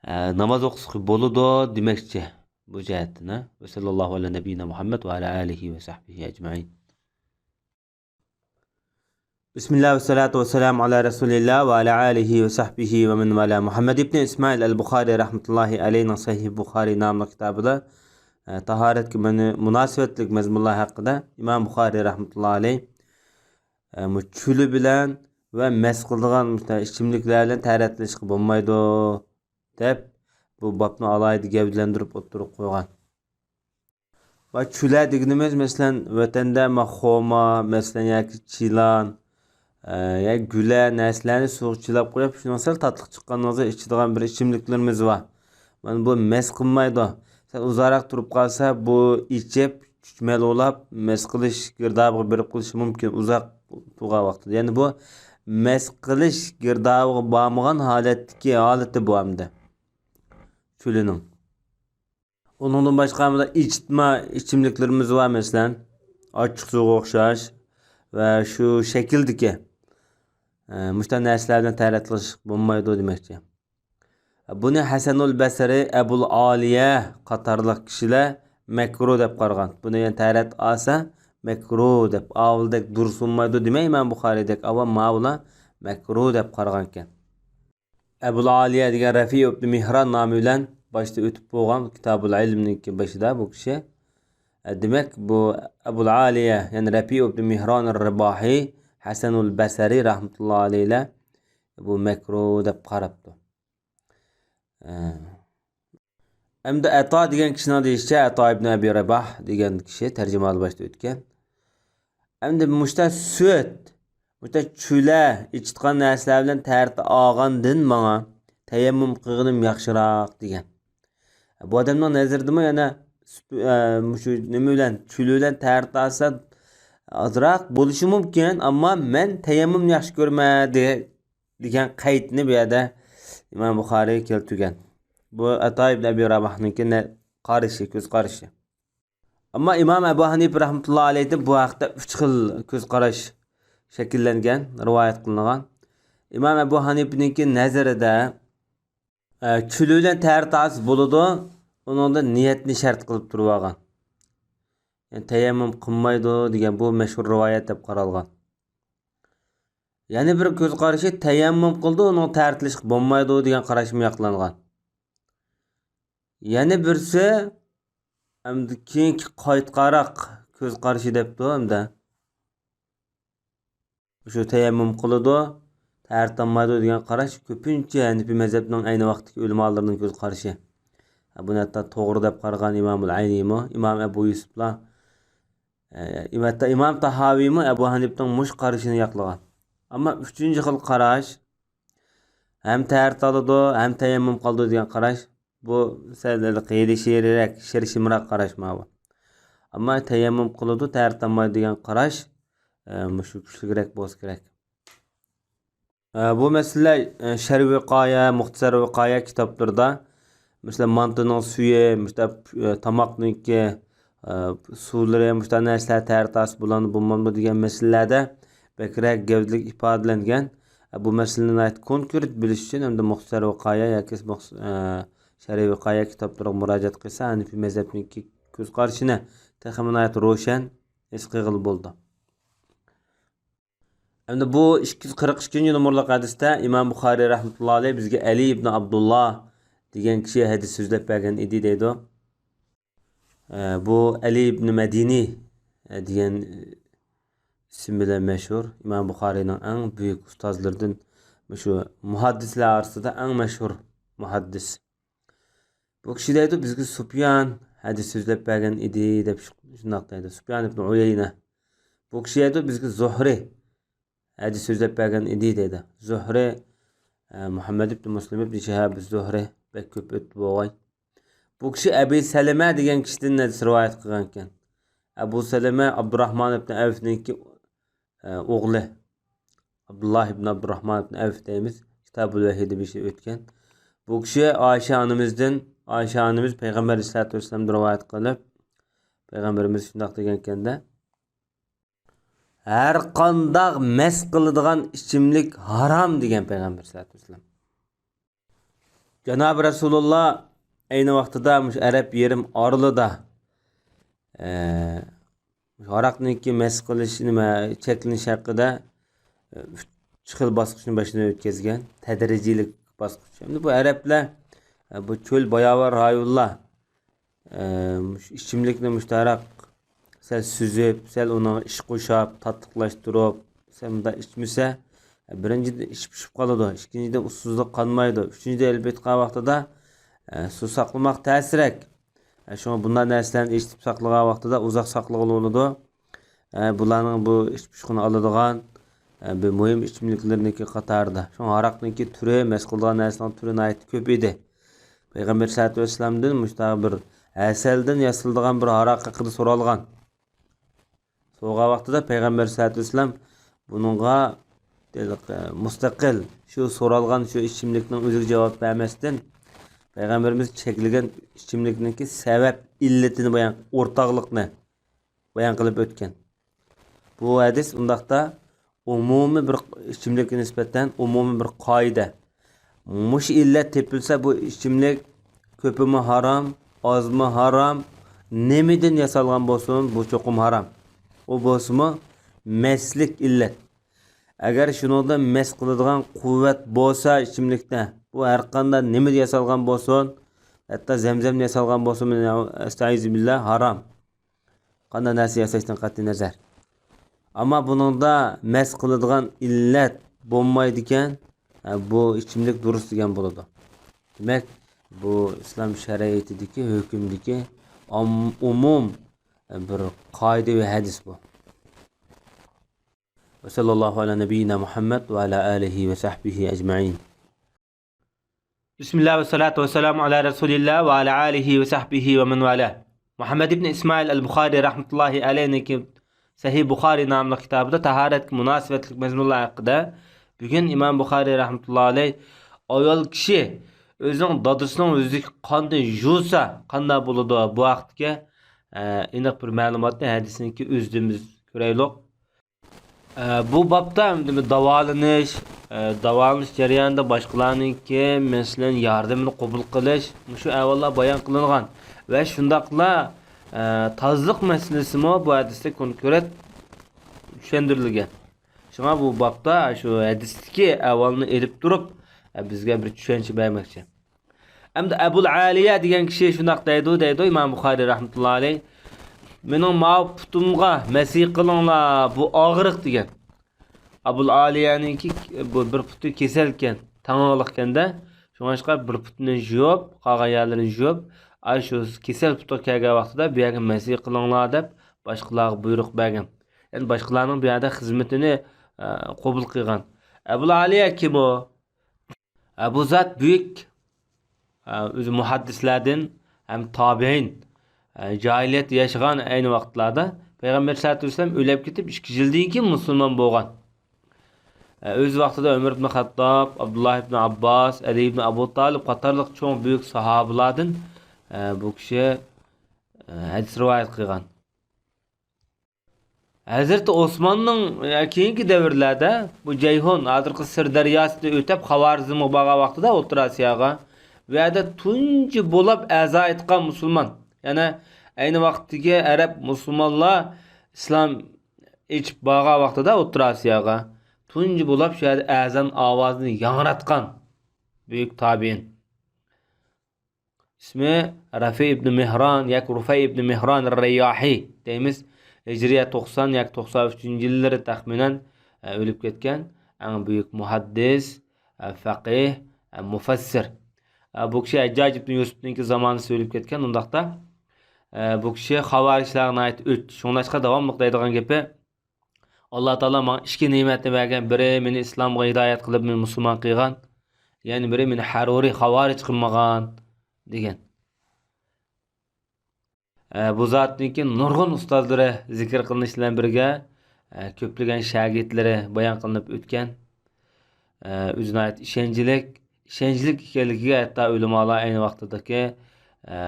ئە، ناماز ئوقۇسا بولىدۇ دېمەكچى بۇ جەھەتتىن، ھە. ۋە سەللەللاھۇ ئەلە نەبىييىنا مۇھەممەد ۋە ئەلە ئالىھى ۋە سەھبىھى ئەجمەئىن. بىسمىللا ۋە سالاتۇ ۋە سالامۇ ئالا رەسۇلىللا ۋە ئالا ئالىھى ۋە سەھبىھى ۋە مەن ۋالا. مۇھەممەد ئىبنى ئىسمائىل ئەل بۇخارى رەھمەتۇللاھى ئەلەيھنىڭ سەھىھ بۇخارى ناملىق كىتابىدا، ئە، تاھارەتكە مۇناسىۋەتلىك مەزمۇنلار ھەققىدە ئىمام بۇخارى رەھمەتۇللاھى ئەلەيھ، ئە، مۇ-، چۈلە بىلەن ۋە مەس قىلىدىغان مۇشۇنداق ئىچىملىكلەر بىلەن تەھارەتلىنىشقا بولمايدۇ، دەپ، بۇ بابنى ئالاھىدە گەۋدىلەندۈرۈپ ئوتتۇرىغا قويغان. ۋە چۈلە دېگىنىمىز، مەسىلەن، ۋەتەندە ما خورما، مەسىلەن، ياكى چىلان، ئە، يا گۈلە نەرسىلەرنى سۇغا چىلاپ قويۇپ، شۇنىڭ سەل تاتلىق چىققاندىن كېيىن ئىچىدىغان بىر ئىچىملىكلىرىمىز بار. مانا بۇ مەس قىلمايدۇ. سەل ئۇزاقراق تۇرۇپ قالسا، بۇ ئىچىپ، چۈچمەل ئۇلاپ، مەس قىلىش گىردابىغا بېرىپ قېلىشى مۇمكىن، ئۇزاق تۇرغان ۋاقتىدا. يەنى بۇ مەس قىلىش گىردابىغا بارمىغان ھالەتتىكى ھالىتى بۇ ئەمدى چۈلىنىڭ. ئۇنىڭدىن باشقا مۇنداق ئىچىتما ئىچىملىكلىرىمىز بار، مەسىلەن، ئاچچىق سۇغا ئوخشاش ۋە شۇ شەكىلدىكى، ئە، مۇشۇنداق نەرسىلەر بىلەن تەھارەت قىلىش بولمايدۇ دېمەكچى. بۇنى ھەسەنۇل بەسرى، ئەبۇل ئالىيە قاتارلىق كىشىلەر مەكرۇ دەپ قارىغان. بۇنى يەنى تەھارەت ئالسا مەكرۇ دەپ، ئاۋۇلدەك دۇرۇس بولمايدۇ دېمەي، ئىمام بۇخارىيدەك ئاۋام ماۋۇلار مەكرۇ دەپ قارىغانىكەن. ئەبۇل ئالىيە دېگەن رەفىئۇ ئىبنى مىھران نامى بىلەن باشتا ئۆتۈپ بولغان كىتابۇل ئىلمنىڭكى بېشىدا بۇ كىشى. ئە، دېمەك، بۇ ئەبۇل ئالىيە، يەنى رەفىئۇ ئىبنى مىھران رىباھى، ھەسەنۇل بەسرى رەھمەتۇللا ئەلەيھىلەر بۇ مەكرۇ دەپ قاراپتۇ. ئە، ئەمدى ئەتا دېگەن كىشىنىڭ دېيىشىچە، ئەتا ئىبنى ئەبى رەباھ دېگەن كىشى تەرجىمىھالى باشتا ئۆتكەن. ئەمدى مۇشتا سۈت، مۇشتا چۈلە ئىچىدىغان نەرسىلەر بىلەن تەھارەت ئالغاندىن ماڭا تەيەممۇم قىلغىنىم ياخشىراق دېگەن. بۇ ئادەمنىڭ نەزىرىدىمۇ يەنە سۈت، ئە، مۇشۇ نېمە بىلەن، چۈلە بىلەن تەھارەت ئالسا ئازراق بولۇشى مۇمكىن، ئەمما مەن تەيەممۇمنى ياخشى كۆرىمەن دېگەن دېگەن قەيتنى بۇ يەردە ئىمام بۇخارىي كەلتۈرگەن. بۇ ئەتا ئىبن ئەبى راباھنىڭكى نە-، قارىشى، كۆز قارىشى. ئەمما ئىمام ئەبۇ ھەنىپە رەھمەتۇللا ئەلەيھتىن بۇ ھەقتە ئۈچ خىل كۆز قاراش شەكىللەنگەن، رىۋايەت قىلىنغان. ئىمام ئەبۇ ھەنىپىنىڭكى نەزىرىدە، ئە، چۆلى بىلەن تەھارەت ھاسىل بولىدۇ، ئۇنىڭدا نىيەتنى شەرت قىلىپ تۇرۇۋالغان. يەنى تەيەممۇم قىلمايدۇ دېگەن بۇ مەشھۇر رىۋايەت دەپ قارالغان. يەنە بىر كۆز قارىشى تەيەممۇم قىلىدۇ، ئۇنىڭ تەھارەتلىشىپ بولمايدۇ دېگەن قاراشمۇ ياقلانغان. يەنە بىرسى، ئەمدى كېيىنكى قايتقاراق كۆز قارىشى دەپتۇ ئەمدى. شۇ تەيەممۇم قىلىدۇ، تەھارەت ئالمايدۇ دېگەن قاراش كۆپىنچە ھەنىفىي مەزھەپنىڭ ئەينى ۋاقىتتىكى ئۆلىمالىرىنىڭ كۆز قارىشى. بۇنى ھەتتا توغرا دەپ قارىغان ئىمامۇل ئەينىمۇ، ئىمام ئەبۇ يۈسۈپلا، ئە، ھەتتا ئىمام تاھاۋىمۇ ئەبۇ ھەنىپنىڭ مۇشۇ قارىشىنى ياقلىغان. ئەمما ئۈچىنچى خىل قاراش، ھەم تەھارەت ئالىدۇ، ھەم تەيەممۇم قىلىدۇ دېگەن قاراش، بۇ سەل ھېلىقى ھىيلە-شىيلىرەك، شىرشىمراق قاراش ماۋۇ. ئەمما تەيەممۇم قىلىدۇ، تەھارەت ئالمايدۇ دېگەن قاراش، ئە، مۇشۇ كۈچلۈكرەك بولسا كېرەك. ئە، بۇ مەسىلە، ئە، شەرھ ۋىقايە، مۇختەسەر ۋىقايە كىتابلىرىدا، مەسىلەن، مانتىنىڭ سۈيى، مۇشۇنداق، ئە، تاماقنىڭكى، ئە، سۇلىرى، مۇشۇنداق نەرسىلەر تەھارەت ھاسىل بولامدۇ، بولمامدۇ دېگەن مەسىلىلەردە بەكرەك گەۋدىلىك ئىپادىلەنگەن. ئە، بۇ مەسىلىنى ناھايىتى كونكرېت بىلىش ئۈچۈن ئەمدى مۇختەسەر ۋىقايە ياكى مۇخ-، ئە، شەرھ ۋىقايە كىتابلىرىغا مۇراجىئەت قىلسا، ھەنىفىي مەزھەپنىڭكى كۆز قارىشىنى تېخىمۇ ناھايىتى روشەن ھېس قىلغىلى بولىدۇ. ئەمدى بۇ ئىككى يۈز قىرىق ئىككىنچى نومۇرلۇق ھەدىستە ئىمام بۇخارىي رەھمەتۇللا ئەلەيھ بىزگە ئەلى ئىبن ئابدۇللا دېگەن كىشى ھەدىس سۆزلەپ بەرگەن ئىدى دەيدۇ. ئە، بۇ ئەلى ئىبن مەدىنى، ئە، دېگەن، ئە، ئىسىم بىلەن مەشھۇر. ئىمام بۇخارىينىڭ ئەڭ بۈيۈك ئۇستازلىرىدىن، مۇشۇ مۇھەددىسلەر ئارىسىدا ئەڭ مەشھۇر مۇھەددىس. بۇ كىشى دەيدۇ، بىزگە سۇپيان ھەدىس سۆزلەپ بەرگەن ئىدى، دەپ شۇ-، شۇنداق دەيدۇ. سۇپيان ئىبن ئۇيەينە. بۇ كىشى دەيدۇ، بىزگە زۇھرى ھەدىس سۆزلەپ بەرگەن ئىدى، دەيدۇ. زۇھرى، ئە، مۇھەممەد ئىبن مۇسلىم ئىبن شىھاب زۇھرى بەك كۆپ ئۆتتى بولغاي. بۇ كىشى ئەبى سەلىمە دېگەن كىشىدىن ھەدىس رىۋايەت قىلغان ئىكەن. ئەبۇ سەلىمە ئابدۇراھمان ئىبن ئەۋفنىڭكى ئە، ئوغلى ئابدۇللا ئىبن ئابدۇراھمان ئىبن ئەۋف دەيمىز، كىتابۇل ۋەھيدە بېشى ئۆتكەن. بۇ كىشى ئائىشە ئانىمىزدىن، ئائىشە ئانىمىز پەيغەمبەر ئەلەيھىسسالاتۇ ۋەسسالامدىن رىۋايەت قىلىپ، پەيغەمبىرىمىز شۇنداق دېگەنكەندە، ھەر قانداق مەس قىلىدىغان ئىچىملىك ھارام دېگەن پەيغەمبەر ئەلەيھىسسالاتۇ ۋەسسالام. جانابى رەسۇلۇللا ئەينى ۋاقتىدا مۇشۇ ئەرەب يېرىم ئارىلىدا، ئە، مۇشۇ ھاراقنىڭكى مەس قىلىش، نېمە، چەكلىنىش ھەققىدە، ئە، ئۈچ خىل باسقۇچنى باشتىن ئۆتكۈزگەن، تەدرىجىيلىك باسقۇچ. ئەمدى بۇ ئەرەبلەر، ئە، بۇ چۆل باياۋان رايونلار، ئە، مۇشۇ ئىچىملىكنى مۇشۇنداق سەل سۈزۈپ، سەل ئۇنىڭغا ئىش قوشاپ، تاتلىقلاشتۇرۇپ، سەل مۇنداق ئىچمىسە، بىرىنچىدىن، ئىچى پىشىپ قالىدۇ، ئىككىنچىدىن، ئۇسسۇزلۇق قانمايدۇ، ئۈچىنچىدىن، ئېلىپ ئېيتقان ۋاقتىدا، ئە، سۇ ساقلىماق تەسرەك. ئە، شۇڭا بۇنداق نەرسىلەرنى ئىشلىتىپ ساقلىغان ۋاقتىدا ئۇزاق ساقلىغىلى بولىدۇ. ئە، بۇلارنىڭ بۇ ئىچ پۇشقىنى ئالىدىغان، ئە، بىر مۇھىم ئىچىملىكلىرىنىڭكى قاتارىدا. شۇڭا ھاراقنىڭكى تۈرى، مەس قىلىدىغان نەرسىنىڭ تۈرى ناھايىتى كۆپ ئىدى. پەيغەمبەر سەللەللاھۇ ئەلەيھى ۋەسەللەمدىن مۇشۇنداق بىر ھەسەلدىن ياسىلىدىغان بىر ھاراق ھەققىدە سورالغان. سورىغان ۋاقتىدا پەيغەمبەر سەللەللاھۇ ئەلەيھى ۋەسەللەم بۇنىڭغا، دېدى، مۇستەقىل شۇ سورالغان شۇ ئىچىملىكنىڭ ئۆزىگە جاۋاب بەرمەستىن، پەيغەمبىرىمىز چەكلىگەن ئىچىملىكنىڭكى سەۋەب، ئىللىتىنى بايان، ئورتاقلىقنى بايان قىلىپ ئۆتكەن. بۇ ھەدىس ئۇنداقتا ئومۇمىي بىر ئىچىملىككە نىسبەتەن ئومۇمىي بىر قائىدە. مۇشۇ ئىللەت تېپىلسا، بۇ ئىچىملىك كۆپىمۇ ھارام، ئازمۇ ھارام، نېمىدىن ياسالغان بولسۇن، بۇ چوقۇم ھارام. ئۇ بولسىمۇ مەسلىك ئىللەت. ئەگەر شۇنىڭدا مەس قىلىدىغان قۇۋۋەت بولسا ئىچىملىكتە، بۇ ھەرقانداق نېمىدە ياسالغان بولسۇن، ھەتتا زەمزەمدە ياسالغان بولسۇن، ئەستەئىزۇبىللا، ھارام. قانداق نەرسە ياساشتىن قەتئىينەزەر. ئەمما بۇنىڭدا مەس قىلىدىغان ئىللەت بولمايدىكەن، ھە، بۇ ئىچىملىك دۇرۇس دېگەن بولىدۇ. دېمەك، بۇ ئىسلام شەرىئىتىدىكى ھۆكۈمدىكى ئام-، ئومۇم بىر قائىدە ۋە ھەدىس بۇ. وصلى الله على نبينا محمد وعلى آله وصحبه أجمعين. بسم الله والصلاة والسلام على رسول الله وعلى آله وصحبه ومن والاه. مۇھەممەد ئىبن ئىسمائىل ئەل بۇخارىي رەھمەتۇللاھى ئەلەيھنىڭكى سەھىھ بۇخارىي ناملىق كىتابىدا تاھارەتكە مۇناسىۋەتلىك مەزمۇنلار ھەققىدە، بۈگۈن ئىمام بۇخارىي رەھمەتۇللاھى ئەلەيھ ئايال كىشى ئۆزىنىڭ دادىسىنىڭ يۈزىدىكى قاندىن يۇسا قانداق بولىدۇ، بۇ ھەقتىكى، ئە، ئېنىق بىر مەلۇماتنى ھەدىسنىڭكى ئۆزىدىن بىز كۆرەيلۇق. ئە، بۇ بابتا ئەمدى بىر داۋالىنىش، ئە، داۋالىنىش جەريانىدا باشقىلارنىڭكى، مەسىلەن، ياردىمىنى قوبۇل قىلىش، مۇشۇ ئەھۋاللار بايان قىلىنغان. ۋە شۇنداقلا، ئە، تازىلىق مەسىلىسىمۇ بۇ ھەدىستە كونكرېت چۈشەندۈرۈلگەن. شۇڭا بۇ بابتا شۇ ھەدىستىكى ئەھۋالنى ئېلىپ تۇرۇپ، ئە، بىزگە بىر چۈشەنچە بەرمەكچى. ئەمدى ئەبۇل ئالىيە دېگەن كىشى شۇنداق دەيدۇ، دەيدۇ ئىمام بۇخارىي رەھمەتۇللا ئەلەيھ. مېنىڭ ماۋۇ پۇتۇمغا مەسىھ قىلىڭلار، بۇ ئاغرىق دېگەن. ئەبۇل ئالىيەنىڭكى بۇ بىر پۇتى كېسەلكەن، تاڭاقلىقكەندە. شۇڭلاشقا بىر پۇتىنى يۇيۇپ، قالغان يەرلىرىنى يۇيۇپ، ئاشۇ كېسەل پۇتىغا كەلگەن ۋاقتىدا بۇ يەرگە مەسىھ قىلىڭلار دەپ باشقىلارغا بۇيرۇق بەرگەن. يەنى باشقىلارنىڭ بۇ يەردە خىزمىتىنى، ئە، قوبۇل قىلغان. ئەبۇل ئالىيە كىم ئۇ؟ ئە، بۇ زات بۈيۈك، ئە، ئۆزى مۇھەددىسلەردىن ھەم تابىئىن، ئە، جاھىلىيەتتە ياشىغان ئەينى ۋاقىتلاردا. پەيغەمبەر سەللەللاھۇ ئەلەيھى ۋەسەللەم ئۆلۈپ كېتىپ، ئىككى يىلدىن كېيىن مۇسۇلمان بولغان. ئە، ئۆز ۋاقتىدا ئۆمەر ئىبن خەتتاب، ئابدۇللا ئىبن ئابباس، ئەلى ئىبن ئەبۇ تالىپ قاتارلىق چوڭ بۈيۈك ساھابىلاردىن، ئە، بۇ كىشى، ئە، ھەدىس رىۋايەت قىلغان. ھەزرىتى ئوسماننىڭ، ئە، كېيىنكى دەۋرلەردە بۇ جەيھۇن، ھازىرقى سىر دەرياسىدىن ئۆتۈپ، خاۋارزمغا بارغان ۋاقتىدا ئوتتۇرا ئاسىياغا، بۇ يەردە تۇنجى بولۇپ ئەزان ئېيتقان مۇسۇلمان. يەنى ئەينى ۋاقىتتىكى ئەرەب مۇسۇلمانلار ئىسلام ئېچىپ بارغان ۋاقتىدا ئوتتۇرا ئاسىياغا تۇنجى بولۇپ شۇ يەردە ئەزان ئاۋازىنى ياڭراتقان بۈيۈك تابىئىن. ئىسمى رەفى ئىبنى مېھران ياكى رۇفەي ئىبنى مېھران رەيياھى دەيمىز. ھىجرىيە توقسان ياكى توقسان ئۈچىنچى يىللىرى تەخمىنەن، ئە، ئۆلۈپ كەتكەن ئەڭ بۈيۈك مۇھەددىس، ئە، فەقىھ، ئە، مۇفەسسىر. ئە، بۇ كىشى ھەججاج ئىبنى يۈسۈپنىڭكى زامانىسىدا ئۆلۈپ كەتكەن. ئۇنداقتا، ئە، بۇ كىشى خاۋارىجلارغا ناھايىتى ئۆچ. شۇڭلاشقا داۋاملىق دەيدىغان گېپى، ئاللا تائالا ماڭا ئىككى نېمەتنى بەرگەن، بىرى مېنى ئىسلامغا ھىدايەت قىلىپ، مېنى مۇسۇلمان قىلغان، يەنە بىرى مېنى ھەرۇرى خاۋارىج قىلمىغان، دېگەن. ئە، بۇ زاتنىڭكى نۇرغۇن ئۇستازلىرى زىكىر قىلىنىش بىلەن بىرگە، ئە، كۆپلىگەن شاگىرتلىرى بايان قىلىنىپ ئۆتكەن. ئە، ئۆزى ناھايىتى ئىشەنچلىك، ئىشەنچلىك ئىكەنلىكىگە ھەتتا ئۆلىمالار ئەينى ۋاقتىدىكى، ئە،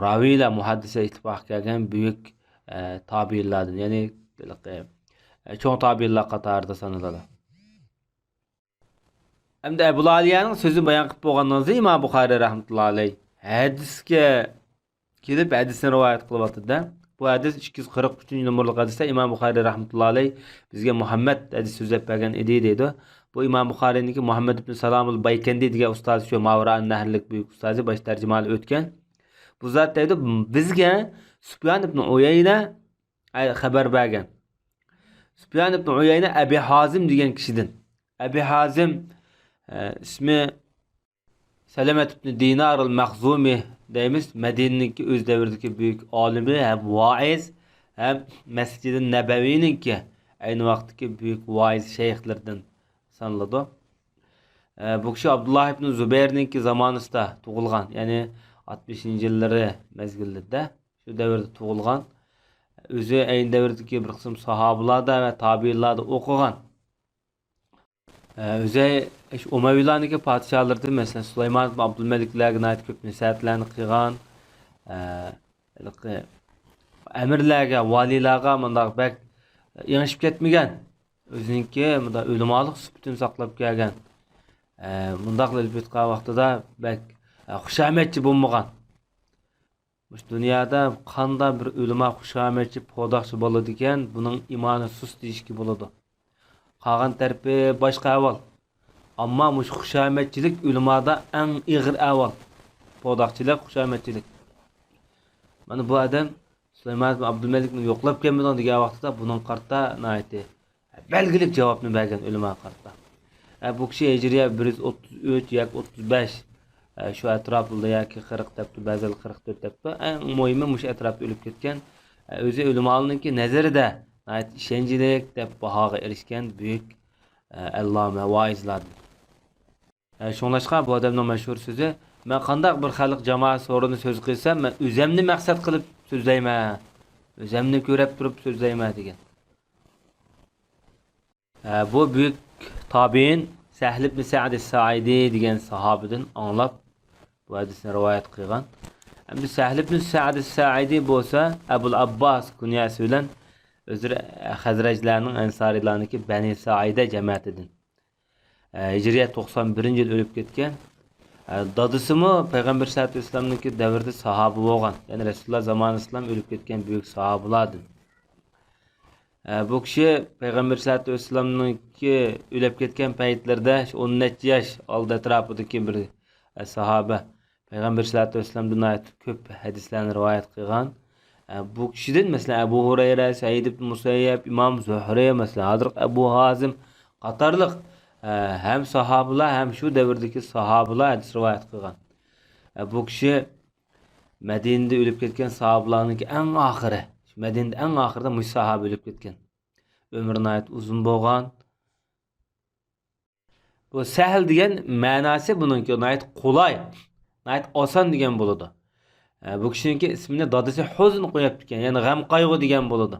راۋىيلار مۇھەددىسە ئىتتىپاققا كەلگەن بۈيۈك، ئە، تابىئىنلاردىن، يەنى، ھېلىقى، ئە، چوڭ تابىئىنلار قاتارىدا سانىلىدۇ. ئەمدى ئەبۇلئالىيەنىڭ سۆزىنى بايان قىلىپ بولغاندىن كېيىن ئىمام بۇخارىي رەھمەتۇللا ئەلەيھ ھەدىسكە كېلىپ، ھەدىسنى رىۋايەت قىلىۋاتىدۇ-دە. بۇ ھەدىس ئىككى يۈز قىرىق ئۈچىنچى نومۇرلۇق ھەدىستە ئىمام بۇخارىي رەھمەتۇللا ئەلەيھ بىزگە مۇھەممەد ھەدىس سۆزلەپ بەرگەن ئىدى دەيدۇ. بۇ ئىمام بۇخارىينىڭكى مۇھەممەد ئىبن سالامۇل بايكەندى دېگەن ئۇستازى، شۇ ماۋرائەن نەھرلىك بۈيۈك ئۇستازى، باش تەرجىمىھالى ئۆتكەن. بۇ زات دەيدۇ، بىزگە سۇپيان ئىبن ئۇيەينە ئەي، خەۋەر بەرگەن. سۇپيان ئىبن ئۇيەينە ئەبى ھازىم دېگەن كىشىدىن. ئەبى ھازىم، ئە، ئىسمى سەلەمەت ئىبن دىنار ئەل مەخزۇمى دەيمىز. مەدىنىنىڭكى ئۆز دەۋرىدىكى بۈيۈك ئالىمى ھەم ۋائىز، ھەم مەسجىدى نەبەۋىنىڭكى ئەينى ۋاقىتتىكى بۈيۈك ۋائىز شەيخلىرىدىن سانىلىدۇ. ئە، بۇ كىشى ئابدۇللا ئىبن زۇبەيرنىڭكى زامانىسىدا تۇغۇلغان، يەنى ئاتمىشىنچى يىللىرى مەزگىلىدە. شۇ دەۋردە تۇغۇلغان. ئۆزى ئەينى دەۋردىكى بىر قىسىم ساھابىلاردا ۋە تابىئىنلاردا ئوقۇغان. ئە، ئۆزى ئۇمەۋىيلارنىڭكى پادىشاھلىرىدىن، مەسىلەن، سۇلايمان ئىبن ئابدۇلمەلىكلەرگە ناھايىتى كۆپ نەسىھەتلەرنى قىلغان. ئە، ھېلىقى ئەمىرلەرگە، ۋالىيلارغا مۇنداق بەك ئېڭىشىپ كەتمىگەن. ئۆزىنىڭكى مۇنداق ئۆلىمالىق سۈپىتىنى ساقلاپ كەلگەن. ئە، مۇنداقلا ئۆلۈپ كەتكەن ۋاقتىدا بەك، ئە، خۇشامەتچى بولمىغان. مۇشۇ دۇنيادا قانداق بىر ئۆلىما خۇشامەتچى، پوداقچى بولىدىكەن، بۇنىڭ ئىمانى سۇس دېيىشكە بولىدۇ. قالغان تەرىپى باشقا ئەھۋال. ئەمما مۇشۇ خۇشامەتچىلىك ئۆلىمادا ئەڭ ئېغىر ئەھۋال. پوداقچىلىق، خۇشامەتچىلىك. مانا بۇ ئادەم سۇلايمان ئىبن ئابدۇلمەلىكنى يوقلاپ كەلمىدىڭ دېگەن ۋاقتىدا بۇنىڭغا قارىتا ناھايىتى بەلگىلىك جاۋابنى بەرگەن ئۆلىماغا قارىتا. ئە، بۇ كىشى ھىجرىيە بىر يۈز ئوتتۇز ئۈچ ياكى ئوتتۇز بەش، ئە، شۇ ئەتراپىدا ياكى قىرىق دەپتۇ، بەزىلەر قىرىق تۆت دەپتۇ. ئەڭ مۇھىمى مۇشۇ ئەتراپتا ئۆلۈپ كەتكەن. ئە، ئۆزى ئۆلىمالارنىڭكى نەزىرىدە ناھايىتى ئىشەنچلىك دەپ باھاغا ئېرىشكەن بۈيۈك، ئە، ئەللامە ۋائىزلاردىن. ئە، شۇڭلاشقا بۇ ئادەمنىڭ مەشھۇر سۆزى، مەن قانداق بىر خەلق جامائەت سورۇنىدا سۆز قىلسام، مەن ئۆزەمنى مەقسەت قىلىپ سۆزلەيمەن، ئۆزەمنى كۆرەپ تۇرۇپ سۆزلەيمەن دېگەن. ئە، بۇ بۈيۈك تابىئىن سەھل ئىبن سەئد سائىدى دېگەن ساھابىدىن ئاڭلاپ، بۇ ھەدىسنى رىۋايەت قىلغان. ئەمدى سەھل ئىبن سەئد سائىدى بولسا ئەبۇل ئابباس كۇنيەسى بىلەن ئۆزلىرى خەزرەجلەرنىڭ، ئەنسارىيلارنىڭكى بەنى سائىدە جەمەتىدىن. ئە، ھىجرىيە توقسان بىرىنچى يىل ئۆلۈپ كەتكەن. ئە، دادىسىمۇ پەيغەمبەر سەللەللاھۇ ئەلەيھى ۋەسەللەمنىڭكى دەۋرىدە ساھابە بولغان. يەنى رەسۇلۇللا زامانىسىدىلا ئۆلۈپ كەتكەن بۈيۈك ساھابىلاردىن. ئە، بۇ كىشى پەيغەمبەر سەللەللاھۇ ئەلەيھى ۋەسەللەمنىڭكى ئۆلۈپ كەتكەن پەيتلىرىدە شۇ ئون نەچچە ياش ئالدى ئەتراپىدىكى بىر، ئە، ساھابە. پەيغەمبەر سەللەللاھۇ ئەلەيھى ۋەسەللەمدىن ناھايىتى كۆپ ھەدىسلەرنى رىۋايەت قىلغان. ئە، بۇ كىشىدىن، مەسىلەن، ئەبۇ ھۇرەيرە، سەئىد ئىبن مۇسەييەب، ئىمام زۇھرى، مەسىلەن، ھازىرقى ئەبۇ ھازىم قاتارلىق، ئە، ھەم ساھابىلار، ھەم شۇ دەۋردىكى ساھابىلار ھەدىس رىۋايەت قىلغان. ئە، بۇ كىشى مەدىنىدە ئۆلۈپ كەتكەن ساھابىلارنىڭكى ئەڭ ئاخىرى، مەدىنىدە ئەڭ ئاخىرىدا مۇشۇ ساھابە ئۆلۈپ كەتكەن. ئۆمرى ناھايىتى ئۇزۇن بولغان. بۇ سەھل دېگەن مەناسى بۇنىڭكى ناھايىتى قولاي، ناھايىتى ئاسان دېگەن بولىدۇ. ئە، بۇ كىشىنىڭكى ئىسمىنى دادىسى ھۇزن قويۇپتىكەن، يەنى غەم قايغۇ دېگەن بولىدۇ.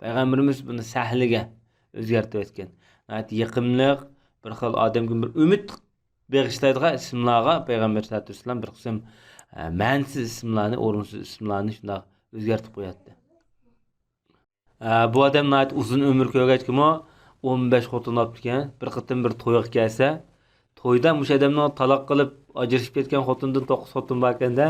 پەيغەمبىرىمىز بۇنى سەھلىگە ئۆزگەرتىۋەتكەن. ناھايىتى يېقىملىق، بىر خىل ئادەمگە بىر ئۈمىد بېغىشلايدىغان ئىسىملارغا پەيغەمبەر سەللەللاھۇ ئەلەيھى ۋەسەللەم بىر قىسىم، ئە، مەنىسىز ئىسىملارنى، ئورۇنسىز ئىسىملارنى شۇنداق ئۆزگەرتىپ قوياتتى. ئە، بۇ ئادەم ناھايىتى ئۇزۇن ئۆمۈر كۆرگەچكىمۇ ئون بەش خوتۇن ئاپتىكەن. بىر قېتىم بىر تويغا كەلسە، تويدا مۇشۇ ئادەمنىڭ تالاق قىلىپ ئاجرىشىپ كەتكەن خوتۇنىدىن توققۇز خوتۇن باركەن-دە،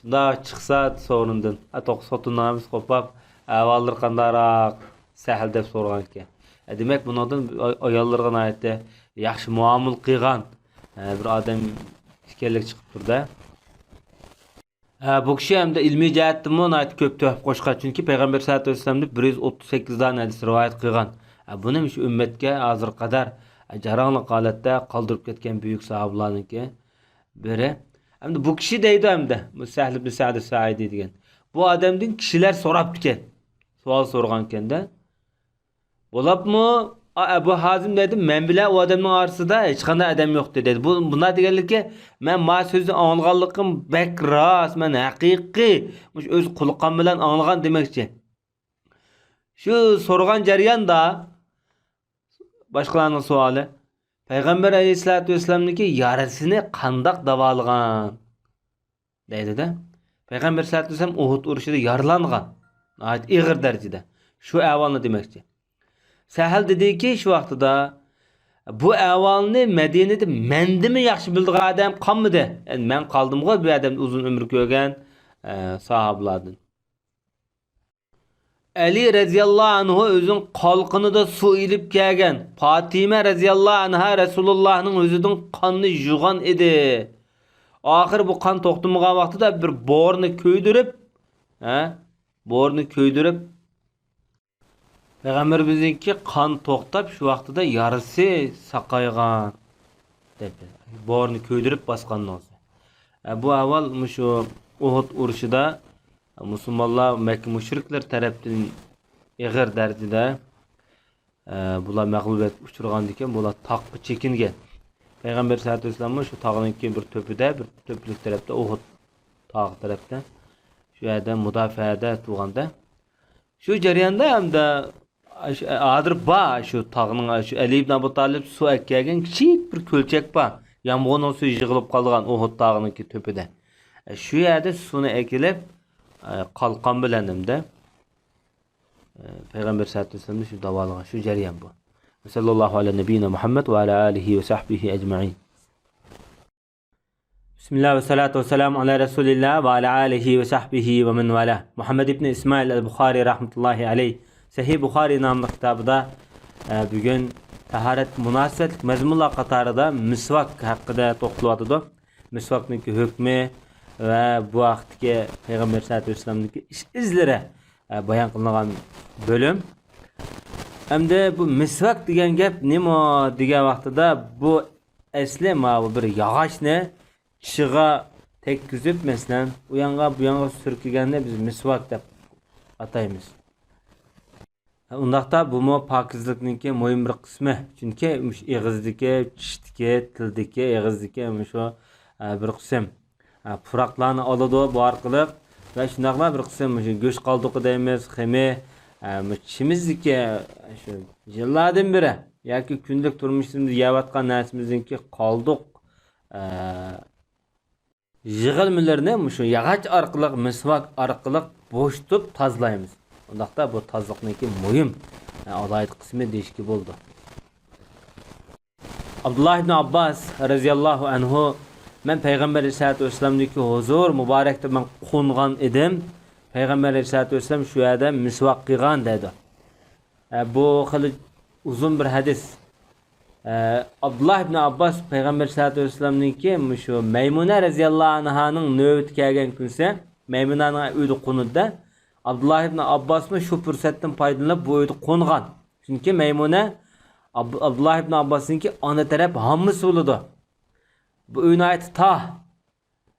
شۇنداق چىقسا سورۇندىن، ئە، توققۇز خوتۇننىڭ ھەممىسى قوپاپ، ئەھۋاللىرى قانداقراق سەھىل دەپ سورىغانىكەن. ئە، دېمەك، بۇنىڭدىن ئاي-، ئاياللىرىغا ناھايىتى ياخشى مۇئامىلە قىلغان، ئە، بىر ئادەم ئىكەنلىكى چىقىپ تۇرىدۇ. ھە، بۇ كىشى ھەمدە ئىلمىي جەھەتتىنمۇ ناھايىتى كۆپ تۆھپە قوشقان، چۈنكى پەيغەمبەر سەللەللاھۇ ئەلەيھى ۋەسەللەمدىن بىر يۈز ئوتتۇز سەككىز دانە ھەدىس رىۋايەت قىلغان. ھە، بۇنى مۇشۇ ئۈممەتكە ھازىرغا قەدەر، ھە، جاراڭلىق ھالەتتە قالدۇرۇپ كەتكەن بۈيۈك ساھابىلارنىڭكى بىرى. ئەمدى بۇ كىشى دەيدۇ ھەمدە، بۇ سەھل ئىبن سەئد سائىدى دېگەن. بۇ ئادەمدىن كىشىلەر سوراپتىكەن. سوئال سورىغانىكەن-دە. بولۇپمۇ، ئا، ئەبۇ ھازىم دەيدۇ، مەن بىلەن ئۇ ئادەمنىڭ ئارىسىدا ھېچقانداق ئادەم يوق دەيدۇ. بۇ، بۇنداق دېگەنلىكى، مەن ما سۆزنى ئاڭلىغانلىقىم بەك راست، مەن ھەقىقىي، مۇشۇ ئۆز قۇلىقىم بىلەن ئاڭلىغان دېمەكچى. شۇ سورىغان جەرياندا، باشقىلارنىڭ سوئالى، پەيغەمبەر ئەلەيھىسسالاتۇ ۋەسسالامنىڭكى يارىسىنى قانداق داۋالىغان؟ دەيدۇ-دە. پەيغەمبەر سەللەللاھۇ ئەلەيھى ۋەسەللەم ئۇھۇد ئۇرۇشىدا يارىلانغان. ناھايىتى ئېغىر دەرىجىدە. شۇ ئەھۋالنى دېمەكچى. سەھەل دېدىكى، شۇ ۋاقتىدا، بۇ ئەھۋالنى مەدىنىدە مەندىنمۇ ياخشى بىلىدىغان ئادەم قالمىدى. يەنى مەن قالدىمغۇ بۇ ئادەمدىن ئۇزۇن ئۆمۈر كۆرگەن، ئە، ساھابىلاردىن. ئەلى رەزىياللاھۇ ئەنھۇ ئۆزىنىڭ قالقىنىدا سۇ ئېلىپ كەلگەن. پاتىمە رەزىياللاھۇ ئەنھا رەسۇلۇللاھنىڭ يۈزىدىن قاننى يۇغان ئىدى. ئاخىرى بۇ قان توختىمىغان ۋاقتىدا بىر بورىنى كۆيدۈرۈپ، ھە، بورىنى كۆيدۈرۈپ، پەيغەمبىرىمىزنىڭكى قان توختاپ، شۇ ۋاقتىدا يارىسى ساقايغان، دەپ، بورىنى كۆيدۈرۈپ باسقاننىڭ ئۆزى. ئە، بۇ ئەھۋال مۇشۇ ئۇھۇد ئۇرۇشىدا مۇسۇلمانلار مەككە مۇشرىكلىرى تەرەپتىن ئېغىر دەرىجىدە، ئە، بۇلار مەغلۇبىيەتكە ئۇچرىغاندىكىن، بۇلار تاغقا چېكىنگەن. پەيغەمبەر سەللەللاھۇ ئەلەيھى ۋەسەللەممۇ شۇ تاغنىڭكى بىر تۆپىدە، بىر تۆپىلىك تەرەپتە، ئۇھۇد تاغى تەرەپتە، شۇ يەردە مۇداپىئەدە تۇرغاندا، شۇ جەرياندا ھەمدە شۇ، ھازىر بار، شۇ تاغنىڭ، شۇ ئەلى ئىبن ئەبۇ تالىپ سۇ ئەكەلگەن كىچىك بىر كۆلچەك بار. يامغۇرنىڭ سۈيى يىغىلىپ قالغان ئۇھۇد تاغىنىڭكى تۆپىدە. شۇ يەردە سۇنى ئەكېلىپ، قالقان بىلەن ھەمدە، پەيغەمبەر سەللەللاھۇ ئەلەيھى ۋەسەللەمنى شۇ داۋالىغان، شۇ جەريان بۇ. ۋەسەللاللاھۇ ئەلە نەبىييىنا مۇھەممەد ۋە ئەلە ئالىھى ۋە سەھبىھى ئەجمەئىن. بىسمىللا ۋەسسالاتۇ ۋەسسالامۇ ئالا رەسۇلىللا ۋە ئالا ئالىھى ۋە سەھبىھى ۋە مەن ۋالا. مۇھەممەد ئىبنى ئىسمائىل ئەل بۇخارى رەھمەتۇللاھى ئەلەيھ سەھىھ بۇخارى ناملىق كىتابىدا، ئە، بۈگۈن تاھارەتكە مۇناسىۋەتلىك مەزمۇنلار قاتارىدا مىسۋاك ھەققىدە توختىلىۋاتىدۇ. مىسۋاكنىڭكى ھۆكمى ۋە بۇ ھەقتىكى پەيغەمبەر سەللەللاھۇ ئەلەيھى ۋەسەللەمدىكى ئىش ئىزلىرى، ئە، بايان قىلىنغان بۆلۈم. ئەمدى بۇ مىسۋاك دېگەن گەپ نېمە دېگەن ۋاقتىدا، بۇ ئەسلى ماۋۇ بىر ياغاچنى چىشىغا تەگكۈزۈپ، مەسىلەن، ئۇيانغا بۇيانغا سۈركىگەننى بىز مىسۋاك دەپ ئاتايمىز. ئۇنداقتا بۇمۇ پاكىزلىقنىڭكى مۇھىم بىر قىسمى. چۈنكى مۇشۇ ئېغىزدىكى، چىشتىكى، تىلدىكى، ئېغىزدىكى مۇشۇ، ئە، بىر قىسىم، ئە، پۇراقلارنى ئالىدۇ بۇ ئارقىلىق. ۋە شۇنداقلا بىر قىسىم مۇشۇ گۆش قالدۇقى دەيمىز، خېمىر، ئە، مۇشۇ چىشىمىزدىكى شۇ يىللاردىن بېرى ياكى كۈندىلىك تۇرمۇشىمىزدا يەۋاتقان نەرسىمىزنىڭكى قالدۇق، ئە، يىغىلمىلىرىنى مۇشۇ ياغاچ ئارقىلىق، مىسۋاك ئارقىلىق بوشىتىپ تازىلايمىز. ئۇنداقتا بۇ تازىلىقنىڭكى مۇھىم، ئە، ئالاھىدە قىسمى دېيىشكە بولىدۇ. ئابدۇللا ئىبن ئابباس رەزىياللاھۇ ئەنھۇ، مەن پەيغەمبەر ئەلەيھىسسالاتۇ ۋەسسالامنىڭكى ھۇزۇر مۇبارەكتە مەن قونغان ئىدىم. پەيغەمبەر ئەلەيھىسسالاتۇ ۋەسسالام شۇ يەردە مىسۋاك قىلغان دەيدۇ. ئە، بۇ خېلى ئۇزۇن بىر ھەدىس. ئە، ئابدۇللا ئىبن ئابباس پەيغەمبەر ئەلەيھىسسالاتۇ ۋەسسالامنىڭكى مۇشۇ مەيمۇنە رەزىياللاھۇ ئەنھانىڭ نۆۋىتى كەلگەن كۈنسى مەيمۇنەنىڭ ئۆيىدە قونىدۇ-دە. ئابدۇللا ئىبن ئابباسمۇ شۇ پۇرسەتتىن پايدىلىنىپ بۇ ئۆيدە قونغان. چۈنكى مەيمۇنە ئاب-، ئابدۇللا ئىبن ئابباسنىڭكى ئانا تەرەپ ھاممىسى بولىدۇ. بۇ ئۆي ناھايىتى تاغ.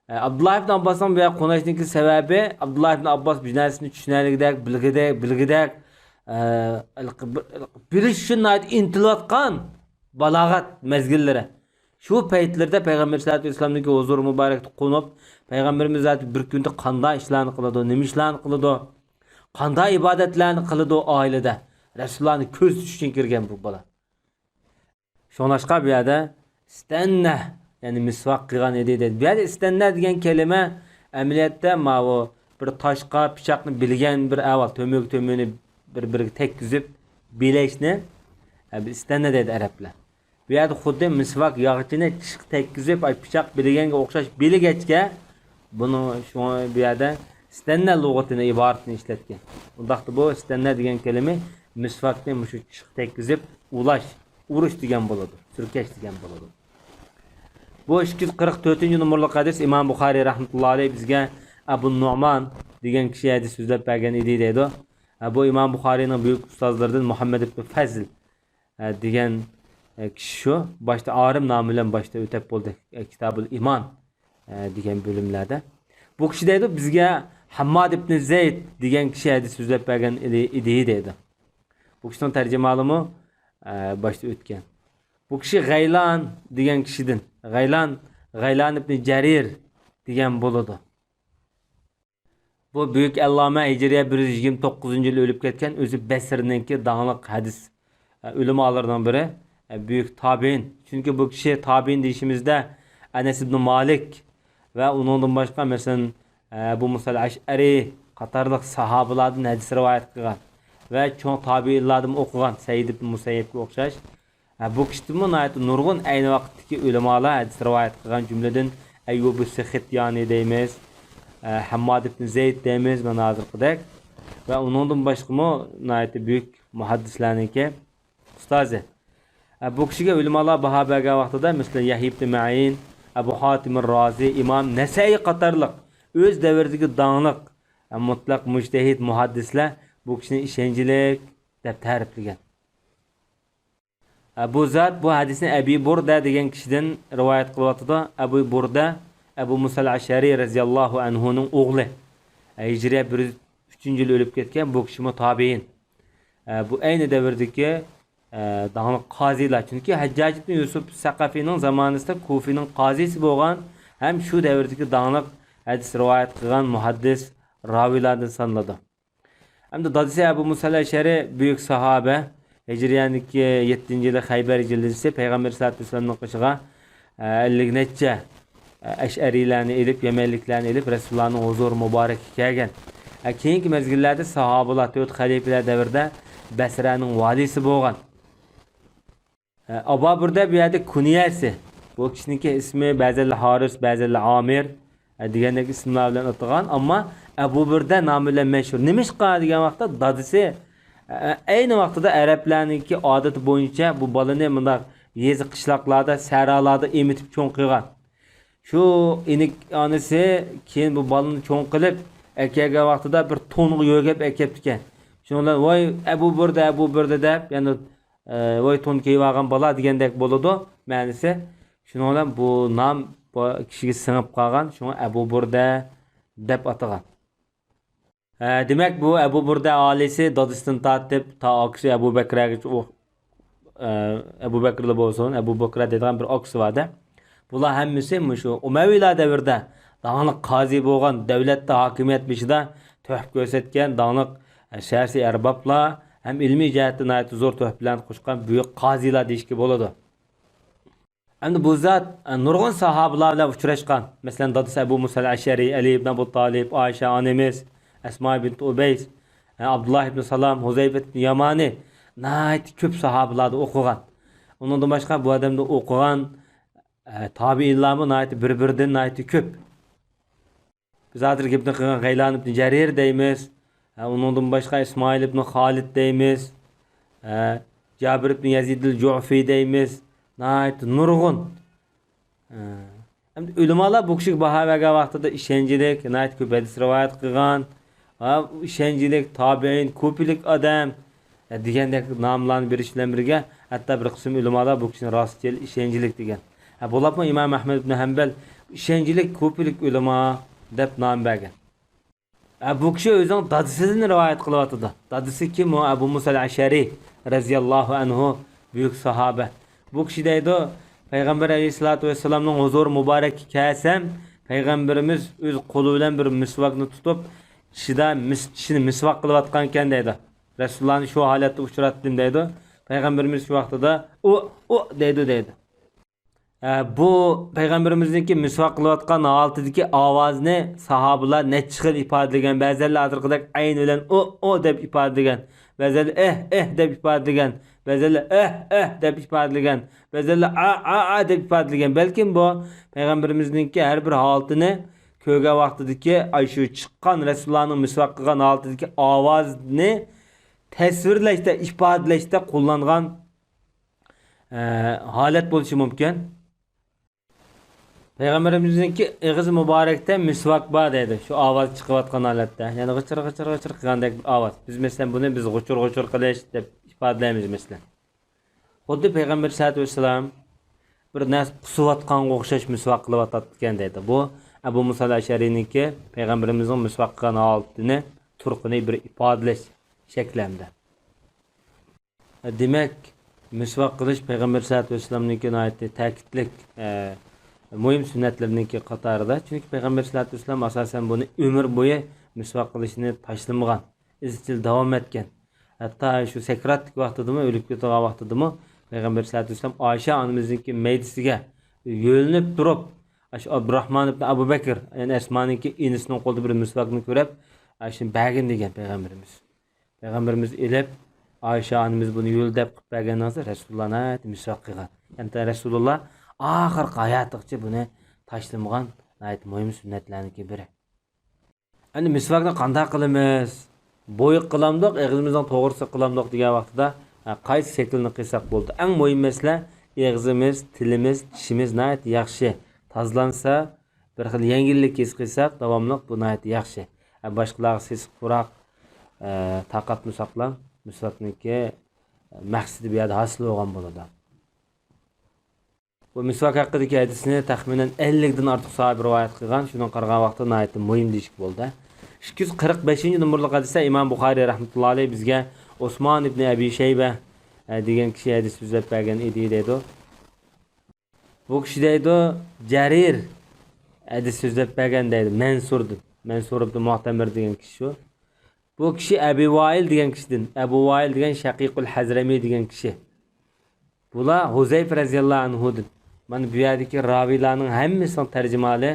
ئە، ئابدۇللا ئىبن ئابباسنىڭ بۇ يەرگە قونۇشىنىڭكى سەۋەبى، ئابدۇللا ئىبن ئابباس بىر نەرسىنى چۈشىنەلىگۈدەك، بىلگۈدەك، بىلگۈدەك، ئە، بىلىش ئۈچۈن ناھايىتى ئىنتىلىۋاتقان بالاغەت مەزگىللىرى. شۇ پەيتلىرىدە پەيغەمبەر سەللەللاھۇ ئەلەيھى ۋەسەللەمنىڭكى ھۇزۇرى مۇبارەكتە قونۇپ، پەيغەمبىرىمىز زاتى بىر كۈندە قانداق ئىشلارنى قىلىدۇ، نېمە ئىشلارنى قىلىدۇ، قانداق ئىبادەتلەرنى قىلىدۇ ئائىلىدە، رەسۇلۇللانى كۆزىتىش ئۈچۈن كىرگەن بۇ بالا. شۇڭلاشقا بۇ يەردە ئىستەننە، يەنى مىسۋاك قىلغان ئىدى دەيدۇ. بۇ يەردە ئىستەننە دېگەن كەلىمە ئەمەلىيەتتە ماۋۇ بىر تاشقا پىچاقنى بىلگەن بىر ئەھۋال، تۆمۈرگە تۆمۈرنى بىر-بىرىگە تەگكۈزۈپ بىلەشنى، ئە، بىز ئىستەننە دەيدۇ ئەرەبلەر. بۇ يەردە خۇددى مىسۋاك ياغىچىنى چىشقا تەگكۈزۈپ، ئاي، پىچاق بىلگەنگە ئوخشاش بىلگەچكە، بۇنىڭ شۇڭا بۇ يەردە ئىستەننە لۇغىتىنى، ئىبارىتىنى ئىشلەتكەن. ئۇنداقتا بۇ ئىستەننە دېگەن كەلىمە مىسۋاكنى مۇشۇ چىشقا تەگكۈزۈپ ئۇلاش، ئۇرۇش دېگەن بولىدۇ، سۈركەش دېگەن بولىدۇ. بۇ ئىككى يۈز قىرىق تۆتىنچى نومۇرلۇق ھەدىس ئىمام بۇخارىي رەھمەتۇللا ئەلەيھ بىزگە ئەبۇ نۇئمان دېگەن كىشى ھەدىس سۆزلەپ بەرگەن ئىدى دەيدۇ. ئە، بۇ ئىمام بۇخارىينىڭ بۈيۈك ئۇستازلىرىدىن مۇھەممەد ئىبن فەزل، ئە، دېگەن، ئە، كىشى شۇ. باشتا ئارىم نامى بىلەن باشتا ئۆتەپ بولدى، ئە، كىتابۇل ئىمان، ئە، دېگەن بۆلۈملەردە. بۇ كىشى دەيدۇ، بىزگە ھەمماد ئىبن زەيد دېگەن كىشى ھەدىس سۆزلەپ بەرگەن ئىدى، ئىدى دەيدۇ. بۇ كىشىنىڭ تەرجىمىھالىمۇ، ئە، باشتا ئۆتكەن. بۇ كىشى غەيلان دېگەن كىشىدىن، غەيلان، غەيلان ئىبن جەرىر دېگەن بولىدۇ. بۇ بۈيۈك ئەللامە ھىجرىيە بىر يۈز يىگىرمە توققۇزىنچى يىلى ئۆلۈپ كەتكەن، ئۆزى بەسرىنىڭكى داڭلىق ھەدىس، ئە، ئۆلىمالىرىنىڭ بىرى، ئە، بۈيۈك تابىئىن. چۈنكى بۇ كىشى تابىئىن دېيىشىمىزدە ئەنەس ئىبن مالىك ۋە ئۇنىڭدىن باشقا، مەسىلەن، ئە، ئەبۇ مۇسەل ئەشئەرى قاتارلىق ساھابىلاردىن ھەدىس رىۋايەت قىلغان ۋە چوڭ تابىئىنلاردىن ئوقۇغان، سەئىد ئىبن مۇسەييىبكە ئوخشاش. ھە، بۇ كىشىدىنمۇ ناھايىتى نۇرغۇن ئەينى ۋاقىتتىكى ئۆلىمالار ھەدىس رىۋايەت قىلغان، جۈملىدىن ئەييۇبۇ سېخىتيانى دەيمىز، ئە، ھەمماد ئىبن زەيد دەيمىز، مانا ھازىرقىدەك. ۋە ئۇنىڭدىن باشقىمۇ ناھايىتى بۈيۈك مۇھەددىسلەرنىڭكى ئۇستازى. ئە، بۇ كىشىگە ئۆلىمالار باھا بەرگەن ۋاقتىدا، مەسىلەن، يەھيا ئىبن مەئىن، ئەبۇ خاتىم رازى، ئىمام نەسەئىي قاتارلىق ئۆز دەۋرىدىكى داڭلىق، ئە، مۇتلەق مۇجتەھىد مۇھەددىسلەر بۇ كىشىنى ئىشەنچلىك دەپ تەرىپلىگەن. ئە، بۇ زات بۇ ھەدىسنى ئەبى بۇردە دېگەن كىشىدىن رىۋايەت قىلىۋاتىدۇ. ئەبۇ بۇردە ئەبۇ مۇسەل ئەشئەرى رەزىياللاھۇ ئەنھۇنىڭ ئوغلى. ئە، ھىجرىيە بىر يۈز ئۈچىنچى يىلى ئۆلۈپ كەتكەن، بۇ كىشىمۇ تابىئىن. ئە، بۇ ئەينى دەۋردىكى، ئە، داڭلىق قازىلار. چۈنكى ھەججاج ئىبن يۈسۈپ سەقەفىنىڭ زامانىسىدا كۇفىنىڭ قازىسى بولغان ھەم شۇ دەۋردىكى داڭلىق ھەدىس رىۋايەت قىلغان مۇھەددىس راۋىلاردىن سانىلىدۇ. ئەمدى دادىسى ئەبۇ مۇسەل ئەشئەرى بۈيۈك ساھابە، ھىجرىيەنىڭكى يەتتىنچى يىلى خەيبەر يىلىسى پەيغەمبەر سەللەللاھۇ ئەلەيھى ۋەسەللەمنىڭ قېشىغا، ئە، ئەللىك نەچچە، ئە، ئەشئەرىيلەرنى ئېلىپ، يەمەنلىكلەرنى ئېلىپ، رەسۇلۇللانىڭ ھۇزۇرى مۇبارەككە كەلگەن. ئە، كېيىنكى مەزگىللەردە ساھابىلار، تۆت خەلىپىلەر دەۋرىدە بەسرەنىڭ ۋالىسى بولغان. ئە، ئابا بۇردە بۇ يەردە كۇنيەسى. بۇ كىشىنىڭكى ئىسمى بەزەنلەر ھارىس، بەزەنلەر ئامىر، ئە، دېگەندەك ئىسىملار بىلەن ئاتىغان، ئەمما ئەبۇ بۇردە نامى بىلەن مەشھۇر. نېمىشقا دېگەن ۋاقىتتا دادىسى، ئە، ئەينى ۋاقتىدا ئەرەبلەرنىڭكى ئادىتى بويىچە بۇ بالىنى مۇنداق يېزا قىشلاقلاردا، سەھرالاردا ئېمىتىپ چوڭ قىلغان. شۇ ئىنىك ئانىسى كېيىن بۇ بالىنى چوڭ قىلىپ ئەكەلگەن ۋاقتىدا بىر تونغا يۆگەپ ئەكەپتىكەن. شۇنىڭ بىلەن، ۋاي ئەبۇ بۇردە، ئەبۇ بۇردە دەپ، يەنى ئە، ۋاي تون كىيىۋالغان بالا دېگەندەك بولىدۇ مەنىسى. شۇنىڭ بىلەن بۇ نام بۇ كىشىگە سىڭىپ قالغان، شۇڭا ئەبۇ بۇردە دەپ ئاتىغان. ئە، دېمەك، بۇ ئەبۇ بۇردە ئالىيسى دادىسىدىن تارتىپ تا ئاكىسى ئەبۇ بەكرەگىچە ئۇ، ئە، ئەبۇ بەكرىلا بولسۇن، ئەبۇ بەكرە دەيدىغان بىر ئاكىسى بار-دە. بۇلار ھەممىسى مۇشۇ ئۇمەۋىلار دەۋرىدە داڭلىق قازى بولغان، دەۋلەتتە ھاكىمىيەت بېشىدا تۆھپە كۆرسەتكەن داڭلىق سىياسىي ئەربابلار ھەم ئىلمىي جەھەتتە ناھايىتى زور تۆھپىلەرنى قوشقان بۈيۈك قازىلار دېيىشكە بولىدۇ. ئەمدى بۇ زات، ئە، نۇرغۇن ساھابىلار بىلەن ئۇچراشقان. مەسىلەن، دادىسى ئەبۇ مۇسەل ئەشئەرى، ئەلى ئىبن ئەبۇ تالىپ، ئائىشە ئانىمىز، ئەسما بىنت ئۇبەيس، ئە، ئابدۇللا ئىبن سالام، ھۇزەيفە ئىبن يامانى، ناھايىتى كۆپ ساھابىلاردا ئوقۇغان. ئۇنىڭدىن باشقا بۇ ئادەمدىن ئوقۇغان، ئە، تابىئىنلارمۇ ناھايىتى بىر-بىرىدىن ناھايىتى كۆپ. بىز ھازىر گېپىنى قىلغان غەيلان ئىبن جەرىر دەيمىز. ھە، ئۇنىڭدىن باشقا ئىسمائىل ئىبن خالىد دەيمىز. ھە، جابىر ئىبن يەزىدىل جۇئفى دەيمىز. ناھايىتى نۇرغۇن. ھە. ئەمدى ئۆلىمالار بۇ كىشىگە باھا بەرگەن ۋاقتىدا ئىشەنچلىك، ناھايىتى كۆپ ھەدىس رىۋايەت قىلغان، ھە، ئىشەنچلىك، تابىئىن، كۇپىلىك ئادەم، ھە، دېگەندەك ناملارنى بېرىش بىلەن بىرگە، ھەتتا بىر قىسىم ئۆلىمالار بۇ كىشىنى راستچىل، ئىشەنچلىك دېگەن. ھە، بولۇپمۇ ئىمام ئەھمەد ئىبن ھەمبەل ئىشەنچلىك، كۇپىلىك ئۆلىما دەپ نام بەرگەن. ھە، بۇ كىشى ئۆزىنىڭ دادىسىدىن رىۋايەت قىلىۋاتىدۇ. دادىسى كىم؟ ئۇ ئەبۇ مۇسا ئەشئەرى رەزىياللاھۇ ئەنھۇ، بۈيۈك ساھابە. بۇ كىشى دەيدۇ، پەيغەمبەر ئەلەيھىسسالاتۇ ۋەسسالامنىڭ ھۇزۇرى مۇبارەككە كەلسەم، پەيغەمبىرىمىز ئۆز قولى بىلەن بىر مىسۋاكنى تۇتۇپ، چىشىدا مىس-، چىشىنى مىسۋاك قىلىۋاتقان ئىكەن دەيدۇ. رەسۇلۇللانى شۇ ھالەتتە ئۇچراتتىم دەيدۇ. پەيغەمبىرىمىز شۇ ۋاقتىدا ئۇ، ئۇ دەيدۇ دەيدۇ. ئە، بۇ پەيغەمبىرىمىزنىڭكى مىسۋاك قىلىۋاتقان ھالىتىدىكى ئاۋازنى ساھابىلار نەچچە خىل ئىپادىلىگەن. بەزىلەر ھازىرقىدەك ئەين بىلەن ئۇ، ئۇ دەپ ئىپادىلىگەن. بەزىلەر ئېھ، ئېھ دەپ ئىپادىلىگەن. بەزىلەر ئۆھ، ئۆھ دەپ ئىپادىلىگەن. بەزىلەر ئا، ئا، ئا دەپ ئىپادىلىگەن. بەلكىم بۇ پەيغەمبىرىمىزنىڭكى ھەر بىر ھالىتىنى كۆرگەن ۋاقتىدىكى، ئاي، شۇ چىققان رەسۇلۇللانىڭ مىسۋاك قىلغان ھالىتىدىكى ئاۋازنى تەسۋىرلەشتە، ئىپادىلەشتە قوللانغان ئە، ھالەت بولۇشى مۇمكىن. پەيغەمبىرىمىزنىڭكى ئېغىزى مۇبارەكتە مىسۋاك بار دەيدۇ، شۇ ئاۋاز چىقىۋاتقان ھالەتتە. يەنى غىچىر، غىچىر، غىچىر قىلغاندەك بىر ئاۋاز. بىز، مەسىلەن، بۇنى بىز غۇچۇر، غۇچۇر قىلىش دەپ ئىپادىلەيمىز، مەسىلەن. خۇددى پەيغەمبەر سەللەللاھۇ ئەلەيھى ۋەسەللەم بىر نەرسە قۇسۇۋاتقانغا ئوخشاش مىسۋاك قىلىۋاتاتتىكەن دەيدۇ. بۇ ئەبۇ مۇسا ئەشئەرىنىڭكى پەيغەمبىرىمىزنىڭ مىسۋاك قىلغان ھالىتىنى، تۇرقىنى بىر ئىپادىلەش شەكلى ھەمدە. دېمەك، مىسۋاك قىلىش پەيغەمبەر سەللەللاھۇ ئەلەيھى ۋەسەللەمنىڭكى ناھايىتى تەكىتلىك، ئە، مۇھىم سۈننەتلىرىنىڭكى قاتارىدا. چۈنكى پەيغەمبەر سەللەللاھۇ ئەلەيھى ۋەسەللەم ئاساسەن بۇنى ئۆمۈر بويى مىسۋاك قىلىشنى تاشلىمىغان، ئىزچىل داۋام ئەتكەن. ھەتتا شۇ سەكراتلىق ۋاقتىدىمۇ، ئۆلۈپ كېتىدىغان ۋاقتىدىمۇ پەيغەمبەر سەللەللاھۇ ئەلەيھى ۋەسەللەم ئائىشە ئانىمىزنىڭكى مەيدىسىگە يۆلىنىپ تۇرۇپ، ئاشۇ ئابدۇراھمان ئىبنى ئەبۇ بەكىر، يەنى ئەسمانىڭكى ئىنىسىنىڭ قولىدا بىر مىسۋاكنى كۆرۈپ، ئاشۇنى بەرگىن دېگەن پەيغەمبىرىمىز. پەيغەمبىرىمىز ئېلىپ، ئائىشە ئانىمىز بۇنى يۆلە دەپ قىلىپ بەرگەندىن سېرىن رەسۇلۇللا ناھايىتى مىسۋاك قىلغان. يەنى رەسۇلۇللا ئاخىرقى ھاياتىغىچە بۇنى تاشلىمىغان ناھايىتى مۇھىم سۈننەتلەرنىڭكى بىرى. ئەمدى مىسۋاكنى قانداق قىلىمىز؟ بويۇق قىلامدۇق، ئېغىزىمىزنىڭ توغرىسى قىلامدۇق دېگەن ۋاقتىدا، ھە، قايسى شەكىلنى قىلساق بولىدۇ؟ ئەڭ مۇھىم مەسىلە، ئېغىزىمىز، تىلىمىز، چىشىمىز ناھايىتى ياخشى تازىلانسا، بىر خىل يەڭگىللىك ھېس قىلساق، داۋاملىق بۇ ناھايىتى ياخشى. ھە، باشقىلارغا سېسىق پۇراق، ئە، تارقاتمىساقلا، مىسۋاكنىڭكى مەقسىتى بۇ يەردە ھاسىل بولغان بولىدۇ. بۇ مىسۋاك ھەققىدىكى ھەدىسنى تەخمىنەن ئەللىكتىن ئارتۇق ساھابە رىۋايەت قىلغان. شۇنىڭغا قارىغان ۋاقىتتا ناھايىتى مۇھىم دېيىشكە بولىدۇ. ئىككى يۈز قىرىق بەشىنچى نومۇرلۇق ھەدىستە ئىمام بۇخارىي رەھمەتۇللا ئەلەيھ بىزگە ئوسمان ئىبنى ئەبى شەيبە، ئە، دېگەن كىشى ھەدىس سۆزلەپ بەرگەن ئىدى دەيدۇ. بۇ كىشى دەيدۇ، جەرىر ھەدىس سۆزلەپ بەرگەن دەيدۇ. مەنسۇردىن. مەنسۇر ئىبنى مۇئتەمىر دېگەن كىشى شۇ. بۇ كىشى ئەبى ۋائىل دېگەن كىشىدىن. ئەبۇ ۋائىل دېگەن شەقىقۇل ھەزرەمى دېگەن كىشى. بۇلار ھۇزەيپە رەزىياللاھۇ ئەنھۇدىن. مانا بۇ يەردىكى راۋىيلارنىڭ ھەممىسىنىڭ تەرجىمىھالى،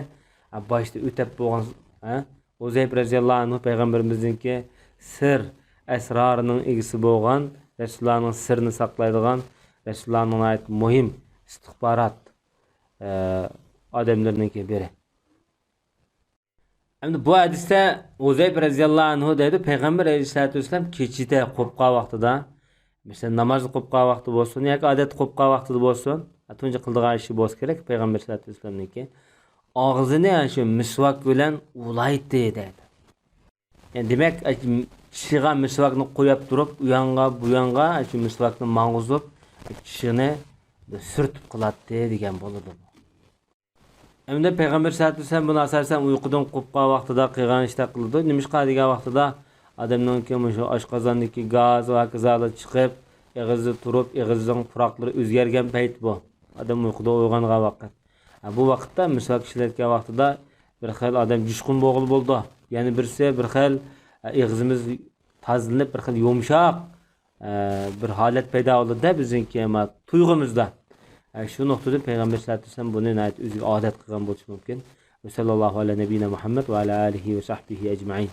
ھە، باشتا ئۆتەپ بولغان، ھە، ھۇزەيپە رەزىياللاھۇ ئەنھۇ پەيغەمبىرىمىزنىڭكى سىر ئەسرارىنىڭ ئىگىسى بولغان، رەسۇلۇللانىڭ سىرىنى ساقلايدىغان، رەسۇلۇللانىڭ ناھايىتى مۇھىم ئىستىخبارات، ئە، ئادەملىرىنىڭكى بىرى. ئەمدى بۇ ھەدىستە ھۇزەيپە رەزىياللاھۇ ئەنھۇ دەيدۇ، پەيغەمبەر ئەلەيھىسسالاتۇ ۋەسسالام كېچىدە قوپقان ۋاقتىدا، مەسىلەن، نامازدا قوپقان ۋاقتى بولسۇن ياكى ئادەتتە قوپقان ۋاقتىدا بولسۇن، تۇنجى قىلىدىغان ئىشى بولسا كېرەك پەيغەمبەر ئەلەيھىسسالاتۇ ۋەسسالامنىڭكى، ئاغزىنى شۇ مىسۋاك بىلەن ئۇۋىلايتتى دەيدۇ. يەنى دېمەك، چىشىغا مىسۋاكنى قويۇپ تۇرۇپ، ئۇيانغا، بۇيانغا شۇ مىسۋاكنى ماڭغۇزۇپ، چىشىنى سۈرتۈپ قىلاتتى دېگەن بولىدۇ. ئەمدى پەيغەمبەر سەللەللاھۇ ئەلەيھى ۋەسەللەم بۇنى ئاساسەن ئۇيقۇدىن قوپقان ۋاقتىدا قىلغان ئىشتا قىلىدۇ. نېمىشقا دېگەن ۋاقتىدا ئادەمنىڭكى مۇشۇ ئاشقازاندىكى گاز ۋە ھاكازالار چىقىپ، ئېغىزدا تۇرۇپ، ئېغىزنىڭ پۇراقلىرى ئۆزگەرگەن پەيت بۇ. ئادەم ئۇيقۇدىن ئويغانغان ۋاقىت. ھە، بۇ ۋاقىتتا مىسۋاك ئىشلەتكەن ۋاقتىدا بىر خىل ئادەم جۇشقۇن بولغىلى بولىدۇ. يەنە بىرسى بىر خىل، ھە، ئېغىزىمىز تازىلىنىپ، بىر خىل يۇمشاق، ئە، بىر ھالەت پەيدا بولىدۇ-دە بىزنىڭكى، ئەمما تۇيغۇمىزدا. ئە، شۇ نۇقتىدىن پەيغەمبەر سەللەللاھۇ ئەلەيھى ۋەسەللەم بۇنى ناھايىتى ئۆزىگە ئادەت قىلغان بولۇشى مۇمكىن. ۋە سەللەللاھۇ ئەلە نەبىييىنا مۇھەممەد ۋە ئەلە ئالىھى ۋە سەھبىھى ئەجمەئىن.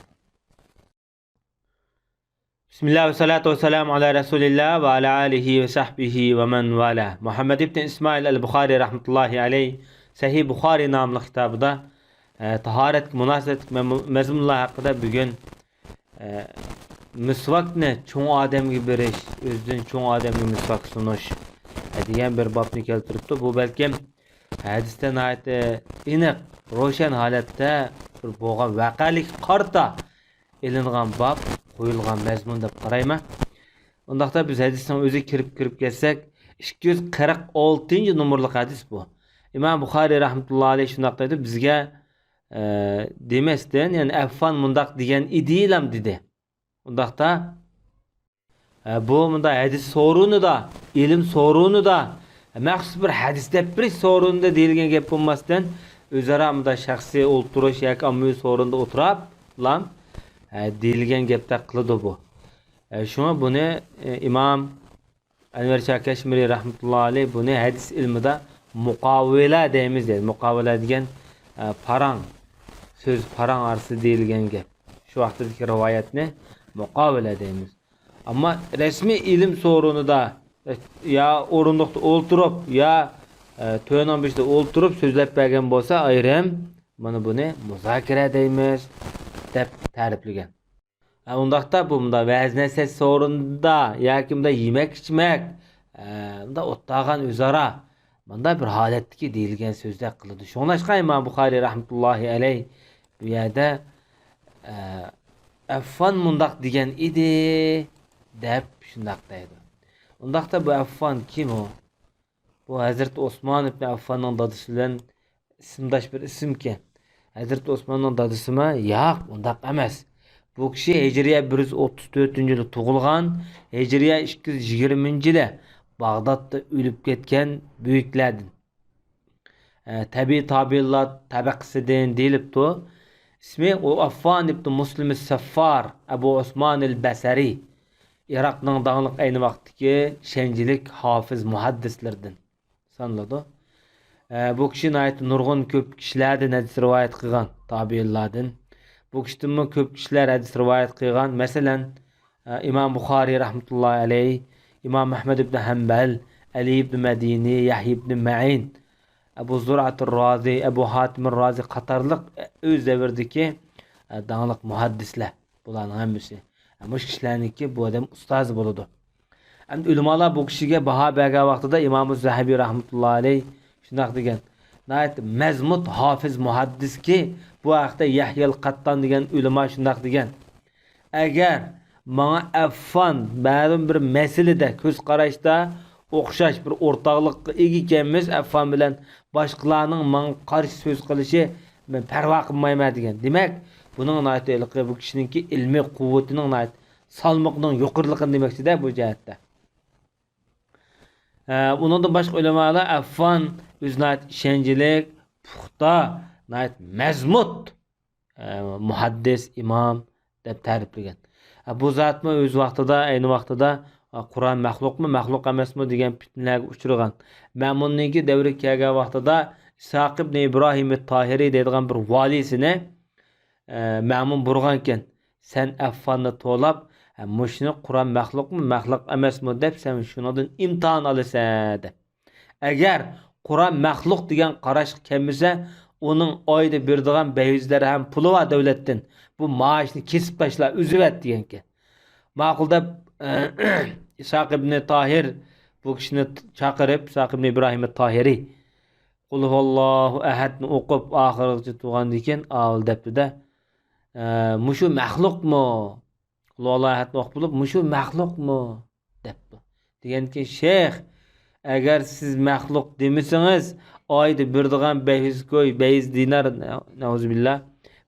بىسمىللا ۋەسسالاتۇ ۋەسسالامۇ ئالا رەسۇلىللا ۋە ئالا ئالىھى ۋە سەھبىھى ۋە مەن ۋالا. مۇھەممەد ئىبن ئىسمائىل ئەل بۇخارى رەھمەتۇللاھى ئەلەيھ سەھىھ بۇخارى ناملىق كىتابىدا، ئە، تاھارەتكە مۇناسىۋەتلىك مەمۇ-، مەزمۇنلار ھەققىدە بۈگۈن، ئە، مىسۋاكنى چوڭ ئادەمگە بېرىش، ئۆزىدىن چوڭ ئادەمگە مىسۋاك سۇنۇش، ئە، دېگەن بىر بابنى كەلتۈرۈپتۇ. بۇ بەلكىم ھەدىستە ناھايىتى ئېنىق، روشەن ھالەتتە بىر بولغان ۋەقەلىككە قارىتا ئېلىنغان باب، قويۇلغان مەزمۇن دەپ قارايمەن. ئۇنداقتا بىز ھەدىسنىڭ ئۆزىگە كىرىپ، كىرىپ كەتسەك، ئىككى يۈز قىرىق ئالتىنچى نومۇرلۇق ھەدىس بۇ. ئىمام بۇخارىي رەھمەتۇللا ئەلەيھ شۇنداق دەيدۇ، بىزگە، ئە، دېمەستىن، يەنى ئەففان مۇنداق دېگەن ئىدىلام دېدى. ئۇنداقتا، ئە، بۇ مۇنداق ھەدىس سورۇنىدا، ئىلىم سورۇنىدا، مەخسۇس بىر ھەدىس دەپ بېرىش سورۇنىدا دېيىلگەن گەپ بولماستىن، ئۆزئارا مۇنداق شەخسىي ئولتۇرۇش ياكى ئاممىۋى سورۇندا ئولتۇرۇپلا، ئە، دېيىلگەن گەپتەك قىلىدۇ بۇ. ئە، شۇڭا بۇنى، ئە، ئىمام ئەنۋەر شاھ كەشمىرى رەھمەتۇللا ئەلەيھ بۇنى ھەدىس ئىلمىدا مۇقاۋىلە دەيمىز دەيدۇ. مۇقاۋىلە دېگەن، ئە، پاراڭ، سۆز پاراڭ ئارىسىدا دېيىلگەن گەپ. شۇ ۋاقتىدىكى رىۋايەتنى مۇقاۋىلە دەيمىز. ئەمما رەسمىي ئىلىم سورۇنىدا، ئە، يا ئورۇندۇقتا ئولتۇرۇپ، يا، ئە، تۆرنىڭ بېشىدا ئولتۇرۇپ سۆزلەپ بەرگەن بولسا ئايرىم، مانا بۇنى مۇزاكىرە دەيمىز دەپ تەرىپلىگەن. ھە، ئۇنداقتا بۇ مۇنداق ۋەز نەسىھەت سورۇنىدا ياكى مۇنداق يېمەك ئىچمەك، ئە، مۇنداق ئولتۇرغان ئۆزئارا مۇنداق بىر ھالەتتىكى دېيىلگەن سۆزدەك قىلىدۇ. شۇڭلاشقا ئىمام بۇخارىي رەھمەتۇللاھى ئەلەيھ بۇ يەردە، ئە، ئەففان مۇنداق دېگەن ئىدى دەپ شۇنداق دەيدۇ. ئۇنداقتا بۇ ئەففان كىم ئۇ؟ بۇ ھەزرىتى ئوسمان ئىبن ئەففاننىڭ دادىسى بىلەن ئىسىمداش بىر ئىسىمكەن. ھەزرىتى ئوسماننىڭ دادىسىمۇ؟ ياق، ئۇنداق ئەمەس. بۇ كىشى ھىجرىيە بىر يۈز ئوتتۇز تۆتىنچى يىلى تۇغۇلغان، ھىجرىيە ئىككى يۈز يىگىرمىنچى يىلى باغدادتا ئۆلۈپ كەتكەن بۈيۈكلەردىن. ئە، تەبىئىي تابىئىنلار تەبەقىسىدىن دېيىلىپتۇ. ئىسمى ئۇ ئەففان ئىبن مۇسلىم سەففار، ئەبۇ ئوسمان ئەل بەسرى. ئىراقنىڭ داڭلىق ئەينى ۋاقىتتىكى ئىشەنچلىك ھافىز مۇھەددىسلىرىدىن سانىلىدۇ. ئە، بۇ كىشى ناھايىتى نۇرغۇن كۆپ كىشىلەردىن ھەدىس رىۋايەت قىلغان، تابىئىنلاردىن. بۇ كىشىدىنمۇ كۆپ كىشىلەر ھەدىس رىۋايەت قىلغان. مەسىلەن، ئە، ئىمام بۇخارىي رەھمەتۇللاھى ئەلەيھ، ئىمام ئەھمەد ئىبن ھەمبەل، ئەلى ئىبن مەدىنى، يەھيا ئىبن مەئىن، ئەبۇ زۇرئەتۇر رازى، ئەبۇ ھاتىمۇر رازى قاتارلىق ئۆز دەۋرىدىكى، ئە، داڭلىق مۇھەددىسلەر. بۇلارنىڭ ھەممىسى. مۇشۇ كىشىلەرنىڭكى بۇ ئادەم ئۇستازى بولىدۇ. ئەمدى ئۆلىمالار بۇ كىشىگە باھا بەرگەن ۋاقتىدا ئىمامۇ زەھەبى رەھمەتۇللا ئەلەيھ شۇنداق دېگەن. ناھايىتى مەزمۇت ھافىز مۇھەددىسكى، بۇ ھەقتە يەھيەل قەتتان دېگەن ئۆلىما شۇنداق دېگەن. ئەگەر ماڭا ئەففان مەلۇم بىر مەسىلىدە، كۆز قاراشتا ئوخشاش بىر ئورتاقلىققا ئىگە ئىكەنمىز، ئەففان بىلەن باشقىلارنىڭ ماڭا قارشى سۆز قىلىشى، مەن پەرۋا قىلمايمەن دېگەن. دېمەك، بۇنىڭ ناھايىتى ھېلىقى بۇ كىشىنىڭكى ئىلمىي قۇۋۋىتىنىڭ ناھايىتى سالمىقىنىڭ يۇقىرىلىقىنى دېمەكچىدە بۇ جەھەتتە. ئە، ئۇنىڭدىن باشقا ئۆلىمالار ئەففان ئۆزى ناھايىتى ئىشەنچلىك، پۇختا، ناھايىتى مەزمۇت، ئە، مۇھەددىس، ئىمام دەپ تەرىپلىگەن. ئە، بۇ زاتمۇ ئۆز ۋاقتىدا، ئەينى ۋاقتىدا، ئە، قۇرئان مەخلۇقمۇ، مەخلۇق ئەمەسمۇ دېگەن پىتنىلەرگە ئۇچرىغان. مەمۇننىڭكى دەۋرىگە كەلگەن ۋاقتىدا ئىسھاق ئىبنى ئىبراھىم تاھىرى دەيدىغان بىر ۋالىسىنى، ئە، مەمۇن بۇرغانكەن، سەن ئەففاننى توۋلاپ، ئە، مۇشۇنى قۇرئان مەخلۇقمۇ، مەخلۇق ئەمەسمۇ دەپ، سەن شۇنىڭدىن ئىمتىھان ئالىسەن دەپ. ئەگەر قۇرئان مەخلۇق دېگەن قاراشقا كەلمىسە، ئۇنىڭ ئايدا بېرىدىغان بەش يۈز دەرھەم پۇلى بار دۆلەتتىن، بۇ مائاشنى كېسىپ تاشلا، ئۈزۈۋەت دېگەنكەن. ماقۇل دەپ، ئىسھاق ئىبنى تاھىر بۇ كىشىنى چاقىرىپ، ئىسھاق ئىبنى ئىبراھىم تاھىرى، قۇل ھۇۋاللاھۇ ئەھەدنى ئوقۇپ، ئاخىرىغىچە تۇرغاندىن كېيىن، ئاۋۇ دەپتۇ-دە، ئە، مۇشۇ مەخلۇقمۇ؟ قۇل ھۇۋاللاھۇ ئەھەدنى ئوقۇپ بولۇپ، مۇشۇ مەخلۇقمۇ؟ دەپتۇ. دېگەنكى، شەيخ، ئەگەر سىز مەخلۇق دېمىسىڭىز، ئايدا بېرىدىغان بەش يۈز كوي، بەش يۈز دىنار، نەئۇزۇبىللا،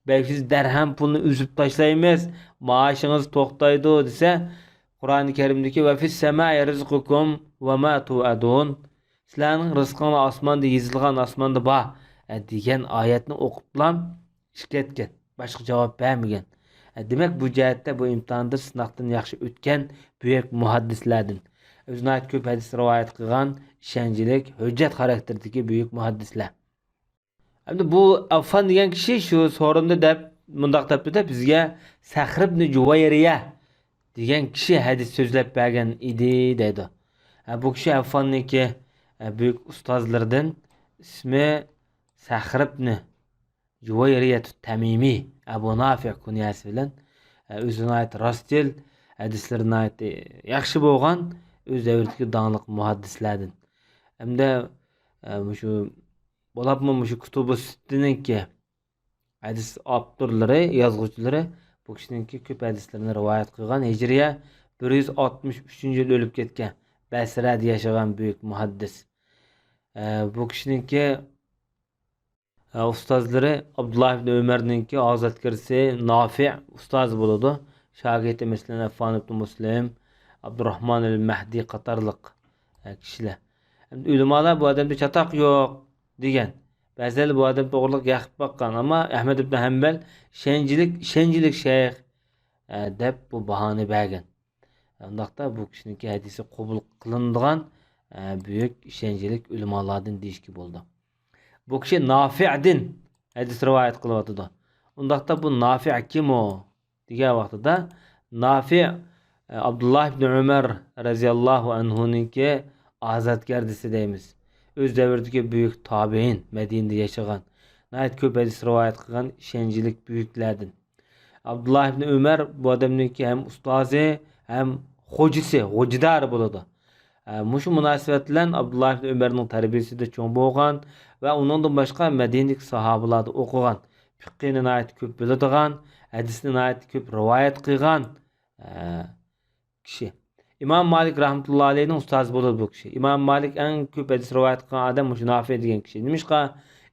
بەش يۈز دەرھەم پۇلنى ئۈزۈپ تاشلايمىز، مائاشىڭىز توختايدۇ دېسە، قۇرئانى كەرىمدىكى ۋە فىس سەمائى رىزقۇكۇم ۋە ما تۇئەدۇن، سىلەرنىڭ رىزقىڭلار ئاسماندا يېزىلغان، ئاسماندا بار، ئە، دېگەن ئايەتنى ئوقۇپلا چىقىپ كەتكەن. باشقا جاۋاب بەرمىگەن. ئە، دېمەك، بۇ جەھەتتە بۇ ئىمتىھاندا سىناقتىن ياخشى ئۆتكەن بۈيۈك مۇھەددىسلەردىن. ئۆزى ناھايىتى كۆپ ھەدىس رىۋايەت قىلغان، ئىشەنچلىك، ھۆججەت خاراكتېرىدىكى بۈيۈك مۇھەددىسلەر. ئەمدى بۇ ئەففان دېگەن كىشى شۇ سورۇندا دەپ، مۇنداق دەپتۇ-دە، بىزگە سەخر ئىبنى جۇۋەيرىيە دېگەن كىشى ھەدىس سۆزلەپ بەرگەن ئىدى دەيدۇ. ھە، بۇ كىشى ئەفغاننىڭكى، ھە، بۈيۈك ئۇستازلىرىدىن، ئىسمى سەخر ئىبنى جۇۋەيرىيەتۇ تەمىمىي، ئەبۇ نافىئ كۇنيەسى بىلەن، ھە، ئۆزى ناھايىتى راستىل، ھەدىسلىرى ناھايىتى ياخشى بولغان، ئۆز دەۋرىدىكى داڭلىق مۇھەددىسلەردىن. ھەمدە، ھە، مۇشۇ، بولۇپمۇ مۇشۇ كۇتۇبۇ سىتتىنىڭكى ھەدىس ئاپتورلىرى، يازغۇچىلىرى بۇ كىشىنىڭكى كۆپ ھەدىسلىرىنى رىۋايەت قىلغان، ھىجرىيە بىر يۈز ئاتمىش ئۈچىنچى يىل ئۆلۈپ كەتكەن، بەسرەدە ياشىغان بۈيۈك مۇھەددىس. ئە، بۇ كىشىنىڭكى، ئە، ئۇستازلىرى ئابدۇللا ئىبن ئۆمەرنىڭكى ئازادگىرىسى نافىئ ئۇستازى بولىدۇ. شاگىرتى مەسىلەن، ئەففان ئىبن مۇسلىم، ئابدۇراھمان ئەل مەھدى قاتارلىق، ئە، كىشىلەر. ئەمدى ئۆلىمالار بۇ ئادەمدە چاتاق يوق دېگەن. بەزىلەر بۇ ئادەم توغرىلىق يېقىپ باققان، ئەمما ئەھمەد ئىبن ھەمبەل ئىشەنچلىك، ئىشەنچلىك شەيخ، ئە، دەپ بۇ باھانى بەرگەن. ئۇنداقتا بۇ كىشىنىڭكى ھەدىسى قوبۇل قىلىنىدىغان، ئە، بۈيۈك ئىشەنچلىك ئۆلىمالاردىن دېيىشكە بولىدۇ. بۇ كىشى نافىئدىن ھەدىس رىۋايەت قىلىۋاتىدۇ. ئۇنداقتا بۇ نافىئ كىم ئۇ؟ دېگەن ۋاقتىدا نافىئ، ئە، ئابدۇللا ئىبن ئۆمەر رەزىياللاھۇ ئەنھۇنىڭكى ئازادگەردىسى دەيمىز. ئۆز دەۋرىدىكى بۈيۈك تابىئىن، مەدىنىدە ياشىغان، ناھايىتى كۆپ ھەدىس رىۋايەت قىلغان ئىشەنچلىك بۈيۈكلەردىن. ئابدۇللا ئىبن ئۆمەر بۇ ئادەمنىڭكى ھەم ئۇستازى، ھەم خوجىسى، غوجىدارى بولىدۇ. ئە، مۇشۇ مۇناسىۋەت بىلەن ئابدۇللا ئىبن ئۆمەرنىڭ تەربىيىسىدە چوڭ بولغان ۋە ئۇنىڭدىن باشقا مەدىنىدىكى ساھابىلاردا ئوقۇغان، پىقھىنى ناھايىتى كۆپ بىلىدىغان، ھەدىسنى ناھايىتى كۆپ رىۋايەت قىلغان، ئە، كىشى. ئىمام مالىك رەھمەتۇللا ئەلەيھنىڭ ئۇستازى بولىدۇ بۇ كىشى. ئىمام مالىك ئەڭ كۆپ ھەدىس رىۋايەت قىلغان ئادەم مۇشۇ نافىئ دېگەن كىشى. نېمىشقا؟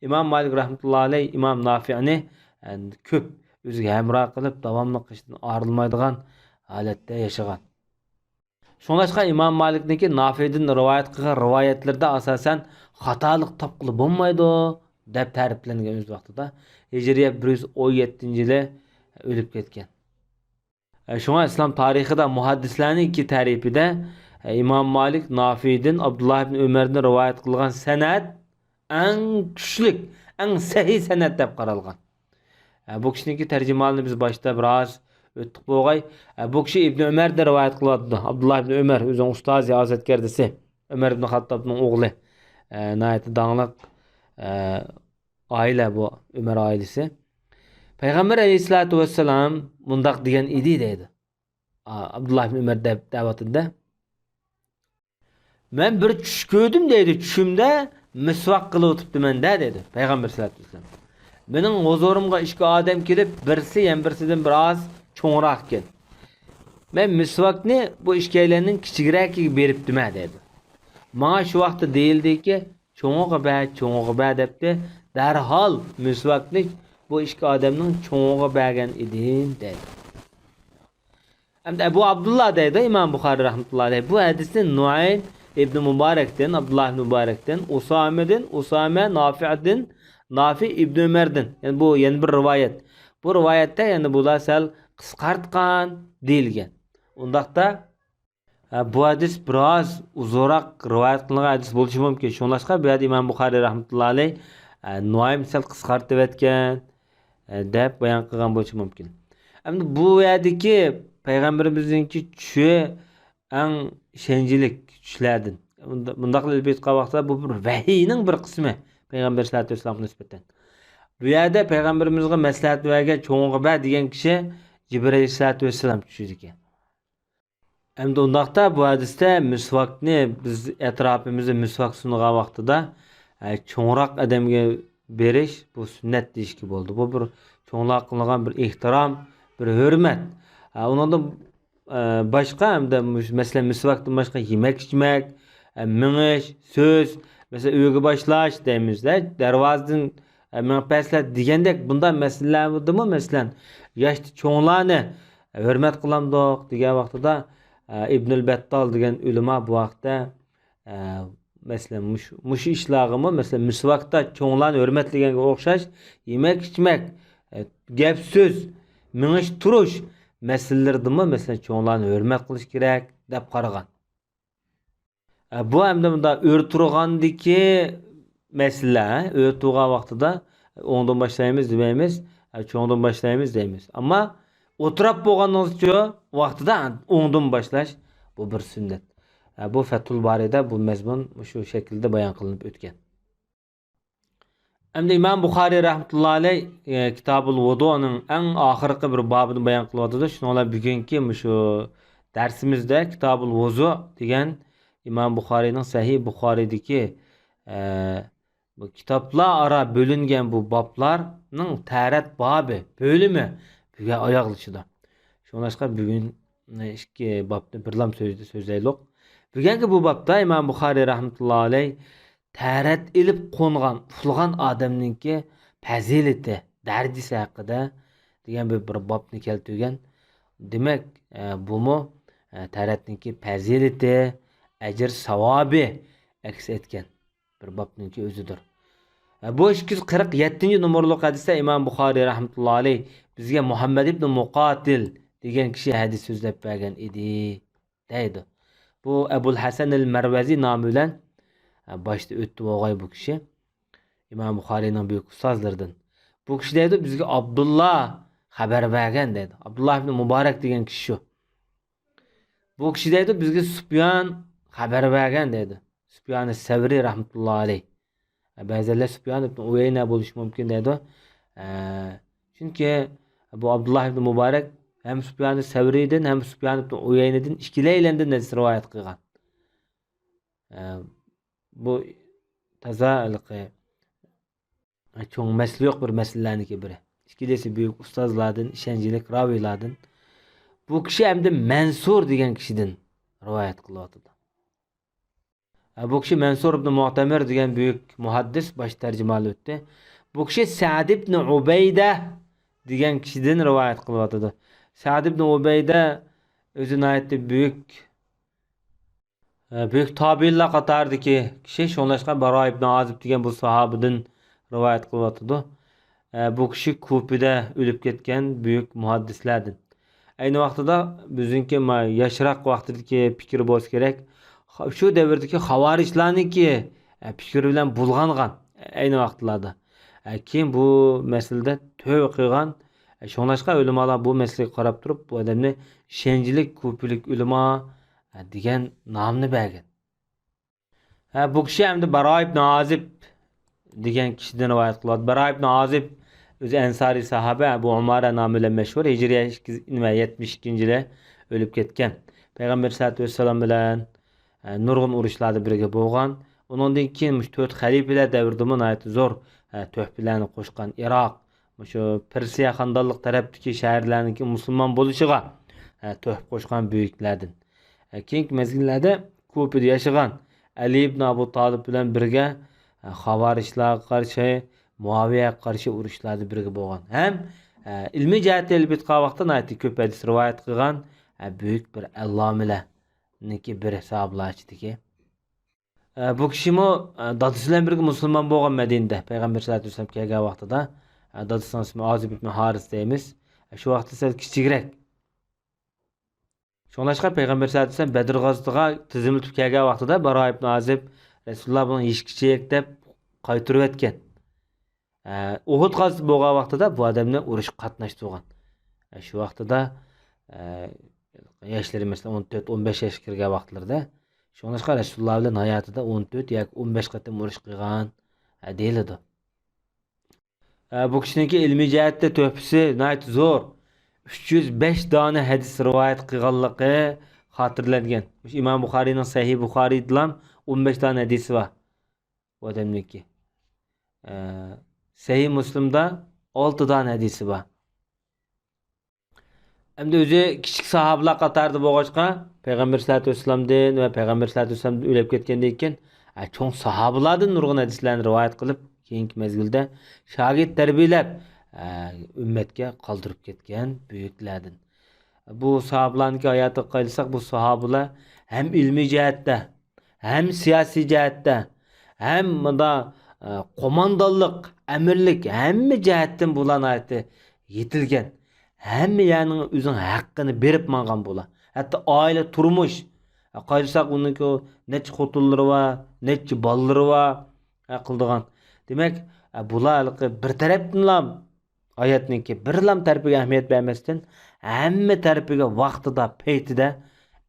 ئىمام مالىك رەھمەتۇللا ئەلەيھ ئىمام نافىئنى، ئە، كۆپ ئۆزىگە ھەمراھ قىلىپ، داۋاملىق قېشىدىن ئايرىلمايدىغان ھالەتتە ياشىغان. شۇڭلاشقا ئىمام مالىكنىڭكى نافىئدىن رىۋايەت قىلغان رىۋايەتلىرىدە ئاساسەن خاتالىق تاپقىلى بولمايدۇ دەپ تەرىپلەنگەن ئۆز ۋاقتىدا. ھىجرىيە بىر يۈز ئون يەتتىنچى يىلى ئۆلۈپ كەتكەن. شۇڭا ئىسلام تارىخىدا مۇھەددىسلەرنىڭكى تەرىپىدە ئىمام مالىك نافىئدىن، ئابدۇللا ئىبن ئۆمەردىن رىۋايەت قىلغان سەنەد ئەڭ كۈچلۈك، ئەڭ سەھىھ سەنەد دەپ قارالغان. ئە، بۇ كىشىنىڭكى تەرجىمىھالىنى بىز باشتا بىراز ئۆتتۇق بولغاي. ئە، بۇ كىشى ئىبن ئۆمەردىن رىۋايەت قىلىۋاتىدۇ. ئابدۇللا ئىبن ئۆمەر، ئۆزىنىڭ ئۇستازى، ئازادگەردىسى. ئۆمەر ئىبن خاتتابنىڭ ئوغلى. ئە، ناھايىتى داڭلىق، ئە، ئائىلە بۇ، ئۆمەر ئائىلىسى. پەيغەمبەر ئەلەيھىسسالاتۇ ۋەسسالام مۇنداق دېگەن ئىدى دەيدۇ. ئا، ئابدۇللا ئىبن ئۆمەر دەپ دەۋاتىدۇ-دە. مەن بىر چۈش كۆردۈم دەيدۇ، چۈشۈمدە مىسۋاك قىلىۋېتىپتىمەن-دە دەيدۇ پەيغەمبەر سەللەللاھۇ ئەلەيھى ۋەسەللەم. مېنىڭ ھۇزۇرۇمغا ئىككى ئادەم كېلىپ، بىرسى يەنە بىرسىدىن بىراز چوڭراق ئىكەن. مەن مىسۋاكنى بۇ ئىككىيلەننىڭ كىچىكرەكىگە بېرىپتىمەن دەيدۇ. ماڭا شۇ ۋاقىتتا دېيىلدىكى، چوڭىغا بەر، چوڭىغا بەر دەپتۇ. دەرھال مىسۋاكنى بۇ ئىككى ئادەمنىڭ چوڭىغا بەرگەن ئىدىم دەيدۇ. ئەمدى ئەبۇ ئابدۇللا دەيدۇ ئىمام بۇخارىي رەھمەتۇللا ئەلەيھ، بۇ ھەدىسنى نۇئەيم ئىبنى مۇبارەكتىن، ئابدۇللا ئىبنى مۇبارەكتىن، ئۇسامىدىن، ئۇسامە نافىئدىن، نافىئ ئىبنى ئۆمەردىن. يەنى بۇ يەنە بىر رىۋايەت. بۇ رىۋايەتتە يەنى بۇلار سەل قىسقارتقان دېيىلگەن. ئۇنداقتا، ھە، بۇ ھەدىس بىراز ئۇزۇنراق رىۋايەت قىلىنغان ھەدىس بولۇشى مۇمكىن. شۇڭلاشقا بۇ يەردە ئىمام بۇخارىي رەھمەتۇللا ئەلەيھ، ئە، نۇئەيم سەل قىسقارتىۋەتكەن، ئە، دەپ بايان قىلغان بولۇشى مۇمكىن. ئەمدى بۇ يەردىكى پەيغەمبىرىمىزنىڭكى چۈشى ئەڭ ئىشەنچلىك چۈشلەردىن. مۇنداق، مۇنداقلا ئېلىپ ئېيتقان ۋاقتىدا بۇ بىر ۋەھىينىڭ بىر قىسمى پەيغەمبەر سەللەللاھۇ ئەلەيھى ۋەسەللەمگە نىسبەتەن. بۇ يەردە پەيغەمبىرىمىزغا مەسلىھەت بەرگەن چوڭىغا بەر دېگەن كىشى جىبرىئىل ئەلەيھىسسالاتۇ ۋەسسالام چۈشىدىكەن. ئەمدى ئۇنداقتا بۇ ھەدىستە مىسۋاكنى بىز ئەتراپىمىزدا مىسۋاك سۇنغان ۋاقتىدا، ئە، چوڭراق ئادەمگە بېرىش بۇ سۈننەت دېيىشكە بولىدۇ. بۇ بىر چوڭلارغا قىلىنغان بىر ئېھتىرام، بىر ھۆرمەت. ئە، ئۇنىڭدىن، ئە، باشقا ھەمدە مۇش-، مەسىلەن، مىسۋاكتىن باشقا يېمەك-ئىچمەك، ئە، مېڭىش، سۆز، مەسىلەن، ئۆيگە باشلاش دەيمىز-دە، دەرۋازىدىن ئە، مېڭىپ بەرسىلەر دېگەندەك بۇنداق مەسىلىلەردىمۇ، مەسىلەن، ياشتا چوڭلارنى ھۆرمەت قىلامدۇق دېگەن ۋاقتىدا، ئە، ئىبنۇل بەتتال دېگەن ئۆلىما بۇ ھەقتە، ئە، مەسىلەن، مۇشۇ، مۇشۇ ئىشلارغىمۇ، مەسىلەن، مىسۋاكتا چوڭلارنى ھۆرمەتلىگەنگە ئوخشاش يېمەك-ئىچمەك، ئە، گەپ-سۆز، مېڭىش-تۇرۇش مەسىلىلىرىدىمۇ، مەسىلەن، چوڭلارنى ھۆرمەت قىلىش كېرەك دەپ قارىغان. ئە، بۇ ئەمدى مۇنداق ئۆرە تۇرغاندىكى مەسىلە، ئۆرە تۇرغان ۋاقتىدا ئوڭدىن باشلايمىز دېمەيمىز، ئە، چوڭدىن باشلايمىز دەيمىز. ئەمما ئولتۇراپ بولغىنىڭىزچۇ ۋاقتىدا ئوڭدىن باشلاش، بۇ بىر سۈننەت. ئە، بۇ فەتھۇل بارىدا بۇ مەزمۇن شۇ شەكىلدە بايان قىلىنىپ ئۆتكەن. ئەمدى ئىمام بۇخارىي رەھمەتۇللا ئەلەي، ئە، كىتابۇل ۋۇدۇنىڭ ئەڭ ئاخىرقى بىر بابىنى بايان قىلىۋاتىدۇ. شۇنىڭ بىلەن بۈگۈنكى مۇشۇ دەرسىمىزدە كىتابۇل ۋۇزۇ دېگەن ئىمام بۇخارىينىڭ سەھىھ بۇخارىيدىكى، ئە، بۇ كىتابلار ئارا بۆلۈنگەن بۇ بابلارنىڭ تەرەت بابى، بۆلۈمى بۈگۈن ئاياغلىشىدۇ. شۇڭلاشقا بۈگۈن ئىككى بابنى بىرلام سۆز-، سۆزلەيلۇق. بۈگۈنكى بۇ بابتا ئىمام بۇخارىي رەھمەتۇللا ئەلەي تەرەت ئېلىپ قونغان، ئۇخلىغان ئادەمنىڭكى پەزىلىتى، دەرىجىسى ھەققىدە دېگەن بىر، بىر بابنى كەلتۈرگەن. دېمەك، ئە، بۇمۇ، ئە، تەرەتنىڭكى پەزىلىتى، ئەجىر ساۋابى ئەكس ئەتكەن بىر بابنىڭكى ئۆزىدۇر. ئە، بۇ ئىككى يۈز قىرىق يەتتىنچى نومۇرلۇق ھەدىستە ئىمام بۇخارىي رەھمەتۇللا ئەلەي بىزگە مۇھەممەد ئىبنى مۇقاتىل دېگەن كىشى ھەدىس سۆزلەپ بەرگەن ئىدى، دەيدۇ. بۇ ئەبۇل ھەسەن ئەل مەرۋەزى نامى بىلەن، ئە، باشتا ئۆتتى بولغاي بۇ كىشى. ئىمام بۇخارىينىڭ بۈيۈك ئۇستازلىرىدىن. بۇ كىشى دەيدۇ، بىزگە ئابدۇللا خەۋەر بەرگەن دەيدۇ. ئابدۇللا ئىبنى مۇبارەك دېگەن كىشى شۇ. بۇ كىشى دەيدۇ، بىزگە سۇپيان خەۋەر بەرگەن دەيدۇ. سۇپيان سەۋرى رەھمەتۇللا ئەلەي. بەزىلەر سۇپيان ئىبنى ئۇيەينە بولۇشى مۇمكىن دەيدۇ. ئە، چۈنكى بۇ ئابدۇللا ئىبنى مۇبارەك ھەم سۇپيان سەۋرىدىن، ھەم سۇپيان ئىبنى ئۇيەينىدىن ئىككىلەيلەندىن ھەدىس رىۋايەت قىلغان. ئە، بۇ تازا ھېلىقى چوڭ مەسىلە يوق بىر مەسىلىلەرنىڭكى بىرى. ئىككىلىسى بۈيۈك ئۇستازلاردىن، ئىشەنچلىك راۋىيلاردىن. بۇ كىشى ئەمدى مەنسۇر دېگەن كىشىدىن رىۋايەت قىلىۋاتىدۇ. ھە، بۇ كىشى مەنسۇر ئىبنى مۇئتەمىر دېگەن بۈيۈك مۇھەددىس، باش تەرجىمانى ئۆتتى. بۇ كىشى سەئد ئىبنى ئۇبەيدە دېگەن كىشىدىن رىۋايەت قىلىۋاتىدۇ. سەئد ئىبنى ئۇبەيدە ئۆزى ناھايىتى بۈيۈك، ئە، بۈيۈك تابىئىنلار قاتارىدىكى كىشى. شۇڭلاشقا باراي ئىبنى ئازىب دېگەن بۇ ساھابىدىن رىۋايەت قىلىۋاتىدۇ. ئە، بۇ كىشى كۇپىدە ئۆلۈپ كەتكەن بۈيۈك مۇھەددىسلەردىن. ئەينى ۋاقتىدا بىزنىڭكى ما-، ياشراق ۋاقتىدىكى پىكرى بولسا كېرەك. خا-، شۇ دەۋردىكى خاۋارىجلارنىڭكى، ئە، پىكرى بىلەن بۇلغانغان ئەينى ۋاقىتلاردا. ئە، كېيىن بۇ مەسىلىدە تۆۋە قىلغان. ئە، شۇڭلاشقا ئۆلىمالار بۇ مەسىلىگە قاراپ تۇرۇپ، بۇ ئادەمنى ئىشەنچلىك كۇپىلىك ئۆلىما، ئە، دېگەن نامنى بەرگەن. ھە، بۇ كىشى ئەمدى باراي ئىبنى ئازىب دېگەن كىشىدىن رىۋايەت قىلىۋاتىدۇ. باراي ئىبنى ئازىب ئۆزى ئەنسارىي ساھابە، ئەبۇ ئۇمارە نامى بىلەن مەشھۇر. ھىجرىيە ئىككى يۈز، نېمە، يەتمىش ئىككىنچى يىلى ئۆلۈپ كەتكەن. پەيغەمبەر سەللەللاھۇ ئەلەيھى ۋەسەللەم بىلەن، ئە، نۇرغۇن ئۇرۇشلاردا بىرگە بولغان. ئۇنىڭدىن كېيىن مۇشۇ تۆت خەلىپىلەر دەۋرىدىمۇ ناھايىتى زور، ئە، تۆھپىلەرنى قوشقان. ئىراق، مۇشۇ پېرسىيە خانىدانلىق تەرەپتىكى شەھەرلەرنىڭكى مۇسۇلمان بولۇشىغا، ئە، تۆھپە قوشقان بۈيۈكلەردىن. ئە، كېيىنكى مەزگىللەردە كۇپىدە ياشىغان ئەلى ئىبن ئەبۇ تالىپ بىلەن بىرگە، ئە، خاۋارىجلارغا قارشى، مۇئاۋىيەگە قارشى ئۇرۇشلاردا بىرگە بولغان. ھەم، ئە، ئىلمىي جەھەتتە ئېلىپ ئېيتقان ۋاقىتتا ناھايىتى كۆپ ھەدىس رىۋايەت قىلغان، ئە، بۈيۈك بىر ئەللامىلەرنىڭكى بىرى ساھابىلار ئىچىدىكى. ئە، بۇ كىشىمۇ، ئە، دادىسى بىلەن بىرگە مۇسۇلمان بولغان مەدىنىدە. پەيغەمبەر سەللەللاھۇ ئەلەيھى ۋەسەللەم كەلگەن ۋاقتىدا، ئە، دادىسىنىڭ ئىسمى ئازىب ئىبن ھارىس دەيمىز. ئە، شۇ ۋاقىتتا سەل كىچىكرەك. شۇڭلاشقا پەيغەمبەر سەللەللاھۇ ئەلەيھى ۋەسەللەم بەدر غازىتىغا تىزىملىتىپ كەلگەن ۋاقتىدا باراي ئىبن ئازىب، رەسۇلۇللا بۇنىڭ يېشى كىچىك دەپ قايتۇرۇۋەتكەن. ئە، ئۇھۇد غازىتى بولغان ۋاقتىدا بۇ ئادەمنى ئۇرۇشقا قاتناشتۇرغان. ئە، شۇ ۋاقتىدا، ئە، ياشلىرى مەسىلەن ئون تۆت، ئون بەش ياشقا كىرگەن ۋاقىتلىرىدا. شۇڭلاشقا رەسۇلۇللا بىلەن ھاياتىدا ئون تۆت ياكى ئون بەش قېتىم ئۇرۇش قىلغان، ئە، دېيىلىدۇ. ئە، بۇ كىشىنىڭكى ئىلمىي جەھەتتە تۆھپىسى ناھايىتى زور. ئۈچ يۈز بەش دانە ھەدىس رىۋايەت قىلغانلىقى خاتىرىلەنگەن. مۇشۇ ئىمام بۇخارىينىڭ سەھىھ بۇخارىيدىلا ئون بەش دانە ھەدىسى بار. بۇ ئادەمنىڭكى. ئە، سەھىھ مۇسلىمدا ئالتە دانە ھەدىسى بار. ئەمدى ئۆزى كىچىك ساھابىلار قاتارىدا بولغاچقا، پەيغەمبەر سەللەللاھۇ ئەلەيھى ۋەسەللەمدىن ۋە پەيغەمبەر سەللەللاھۇ ئەلەيھى ۋەسەللەمدىن ئۆلۈپ كەتكەندىن كېيىن، ئە، چوڭ ساھابىلاردىن نۇرغۇن ھەدىسلەرنى رىۋايەت قىلىپ، كېيىنكى مەزگىلدە شاگىرت تەربىيەلەپ، ئە، ئۈممەتكە قالدۇرۇپ كەتكەن بۈيۈكلەردىن. بۇ ساھابىلارنىڭكى ھاياتىغا قايتساق، بۇ ساھابىلار ھەم ئىلمىي جەھەتتە، ھەم سىياسىي جەھەتتە، ھەم مۇندا، ئە، قوماندانلىق، ئەمىرلىك، ھەممە جەھەتتىن بۇلار ناھايىتى يېتىلگەن. ھەممە يەرنىڭ ئۆزىنىڭ ھەققىنى بېرىپ ماڭغان بۇلار. ھەتتا ئائىلە، تۇرمۇش، ئە، قايتساق ئۇنىڭكى نەچچە خوتۇنلىرى بار، نەچچە بالىلىرى بار، ئە، قىلىدىغان. دېمەك، ئە، بۇلار ھېلىقى بىر تەرەپتىنلا ھاياتنىڭكى بىرلام تەرىپىگە ئەھمىيەت بەرمەستىن، ھەممە تەرىپىگە ۋاقتىدا، پەيتىدە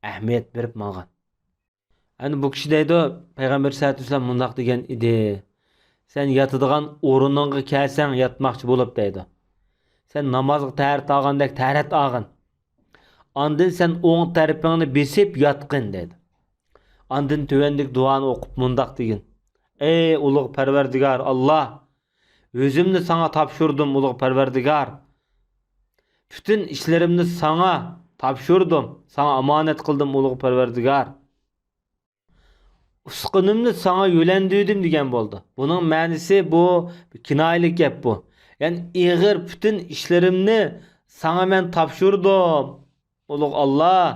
ئەھمىيەت بېرىپ ماڭغان. ئەنە بۇ كىشى دەيدۇ، پەيغەمبەر سەللەللاھۇ ئەلەيھى ۋەسەللەم مۇنداق دېگەن ئىدى، سەن ياتىدىغان ئورنۇڭغا كەلسەڭ ياتماقچى بولۇپ دەيدۇ. سەن نامازغا تەھارەت ئالغاندەك تەھارەت ئالغىن. ئاندىن سەن ئوڭ تەرىپىڭنى بېسىپ ياتقىن دەيدۇ. ئاندىن تۆۋەندىكى دۇئانى ئوقۇپ مۇنداق دېگىن. ئەي ئۇلۇغ پەرۋەردىگار ئاللاھ، ئۆزۈمنى ساڭا تاپشۇردۇم، ئۇلۇغ پەرۋەردىگار. پۈتۈن ئىشلىرىمنى ساڭا تاپشۇردۇم، ساڭا ئامانەت قىلدىم، ئۇلۇغ پەرۋەردىگار. ئۇسقۇنۇمنى ساڭا يۆلەندۈردۈم دېگەن بولدى. بۇنىڭ مەنىسى بۇ كىنايىلىك گەپ بۇ. يەنى ئېغىر پۈتۈن ئىشلىرىمنى ساڭا مەن تاپشۇردۇم، ئۇلۇغ ئاللاھ.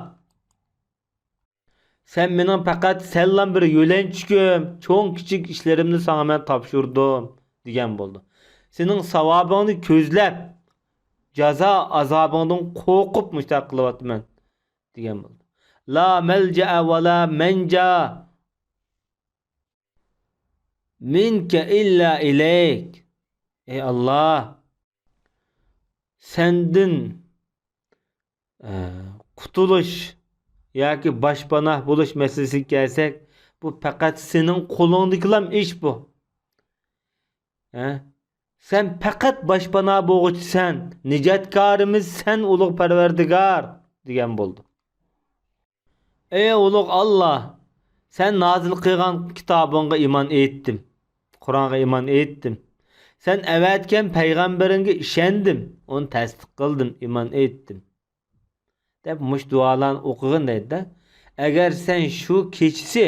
سەن مېنىڭ پەقەت سەللام بىر يۆلەنچۈكۈم، چوڭ كىچىك ئىشلىرىمنى ساڭا مەن تاپشۇردۇم دېگەن بولدى. سېنىڭ ساۋابىڭنى كۆزلەپ، جازا ئازابىڭدىن قورقۇپ مۇشۇنداق قىلىۋاتىمەن دېگەن بولدى. لا مەلجەئە ۋە لا مەنجا مىنكە ئىللا ئىلەيك. ئەي ئاللاھ، سەندىن، ئە، قۇتۇلۇش ياكى باشپاناھ بولۇش مەسىلىسىگە كەلسەك، بۇ پەقەت سېنىڭ قولۇڭدىكىلام ئىش بۇ. ھە؟ سەن پەقەت باشپاناھ بولغۇچىسەن، نىجاتكارىمىز سەن، ئۇلۇغ پەرۋەردىگار، دېگەن بولدى. ئەي ئۇلۇغ ئاللاھ، سەن نازىل قىلغان كىتابىڭغا ئىمان ئېيتتىم، قۇرئانغا ئىمان ئېيتتىم. سەن ئەۋەتكەن پەيغەمبىرىڭگە ئىشەندىم، ئۇنى تەستىق قىلدىم، ئىمان ئېيتتىم. دەپ مۇشۇ دۇئالارنى ئوقۇغىن دەيدۇ-دە. ئەگەر سەن شۇ كېچىسى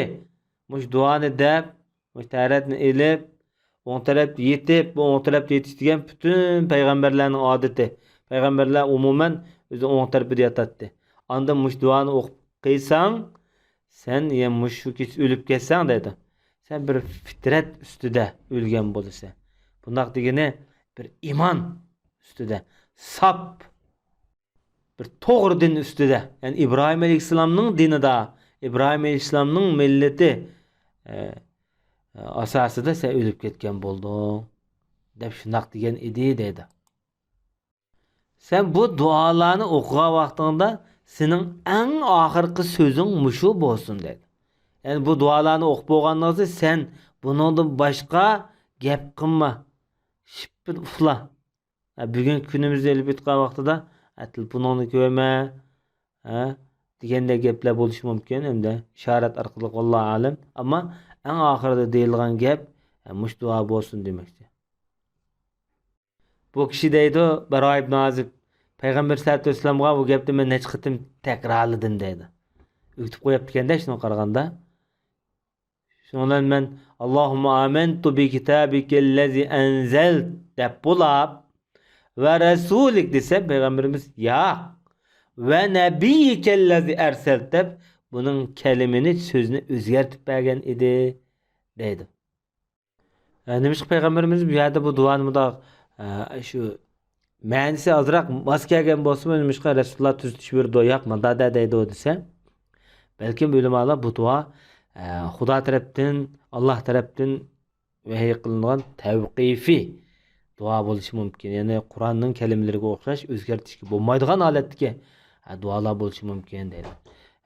مۇشۇ دۇئانى دەپ، مۇشۇ تەھارەتنى ئېلىپ، ئوڭ تەرەپتە يېتىپ، بۇ ئوڭ تەرەپتە يېتىش دېگەن پۈتۈن پەيغەمبەرلەرنىڭ ئادىتى. پەيغەمبەرلەر ئومۇمەن ئۆزى ئوڭ تەرىپىدە ياتاتتى. ئاندىن مۇشۇ دۇئانى ئوقۇپ قىلساڭ، سەن يەنە مۇشۇ كېچە ئۆلۈپ كەتسەڭ دەيدۇ. سەن بىر پىترەت ئۈستىدە ئۆلگەن بولىسەن. بۇنداق دېگىنى بىر ئىمان ئۈستىدە، ساپ بىر توغرا دىن ئۈستىدە، يەنى ئىبراھىم ئەلەيھىسسالامنىڭ دىنىدا، ئىبراھىم ئەلەيھىسسالامنىڭ مىللىتى، ئە، ئاساسىدا سەن ئۆلۈپ كەتكەن بولدۇڭ، دەپ شۇنداق دېگەن ئىدى، دەيدۇ. سەن بۇ دۇئالارنى ئوقۇغان ۋاقتىڭدا سېنىڭ ئەڭ ئاخىرقى سۆزۈڭ مۇشۇ بولسۇن، دەيدۇ. يەنى بۇ دۇئالارنى ئوقۇپ بولغاندىن كېيىن سەن بۇنىڭدىن باشقا گەپ قىلما، شىپپىدە ئۇخلا. ھە، بۈگۈنكى كۈنىمىزدە ئېلىپ ئېيتقان ۋاقتىدا، ھە، تېلېفونۇڭنى كۆرمە، ھە، دېگەندەك گەپلەر بولۇشى مۇمكىن، ھەمدە ئىشارەت ئارقىلىق، ۋاللاھۇ ئەلەم. ئەمما ئەڭ ئاخىرىدا دېيىلىدىغان گەپ، ھە، مۇشۇ دۇئا بولسۇن دېمەكچى. بۇ كىشى دەيدۇ، بەراء ئىبن ئازىب، پەيغەمبەر سەللەللاھۇ ئەلەيھى ۋەسەللەمغا بۇ گەپنى مەن نەچچە قېتىم تەكرارلىدىم دەيدۇ. ئۆگىتىپ قويۇپتىكەن-دە، شۇنىڭغا قارىغاندا. شۇنىڭ بىلەن مەن، «ئاللاھۇممە ئامەنتۇ بىكىتابىكەللەزى ئەنزەلت» دەپ بولاپ، «ۋە رەسۇلىك» دېسەم، پەيغەمبىرىمىز، «ياق، ۋە نەبىييىكەللەزى ئەرسەلت» دەپ، بۇنىڭ كەلىمىنى، سۆزىنى ئۆزگەرتىپ بەرگەن ئىدى، دەيدۇ. ئە، نېمىشقا پەيغەمبىرىمىز بۇ يەردە بۇ دۇئانى مۇنداق، ئە، شۇ مەنىسى ئازراق ماس كەلگەن بولسىمۇ، نېمىشقا رەسۇلۇللا تۈزىتىش بېرىدۇ، ياق، مۇنداق دە دەيدۇ دېسە، بەلكىم ئۆلىمالار بۇ دۇئا، ئە، خۇدا تەرەپتىن، ئاللاھ تەرەپتىن ۋەھىي قىلىنغان تەۋقىفىي دۇئا بولۇشى مۇمكىن. يەنى قۇرئاننىڭ كەلىمىلىرىگە ئوخشاش ئۆزگەرتىشكە بولمايدىغان ھالەتتىكى، ئە، دۇئالار بولۇشى مۇمكىن دەيدۇ.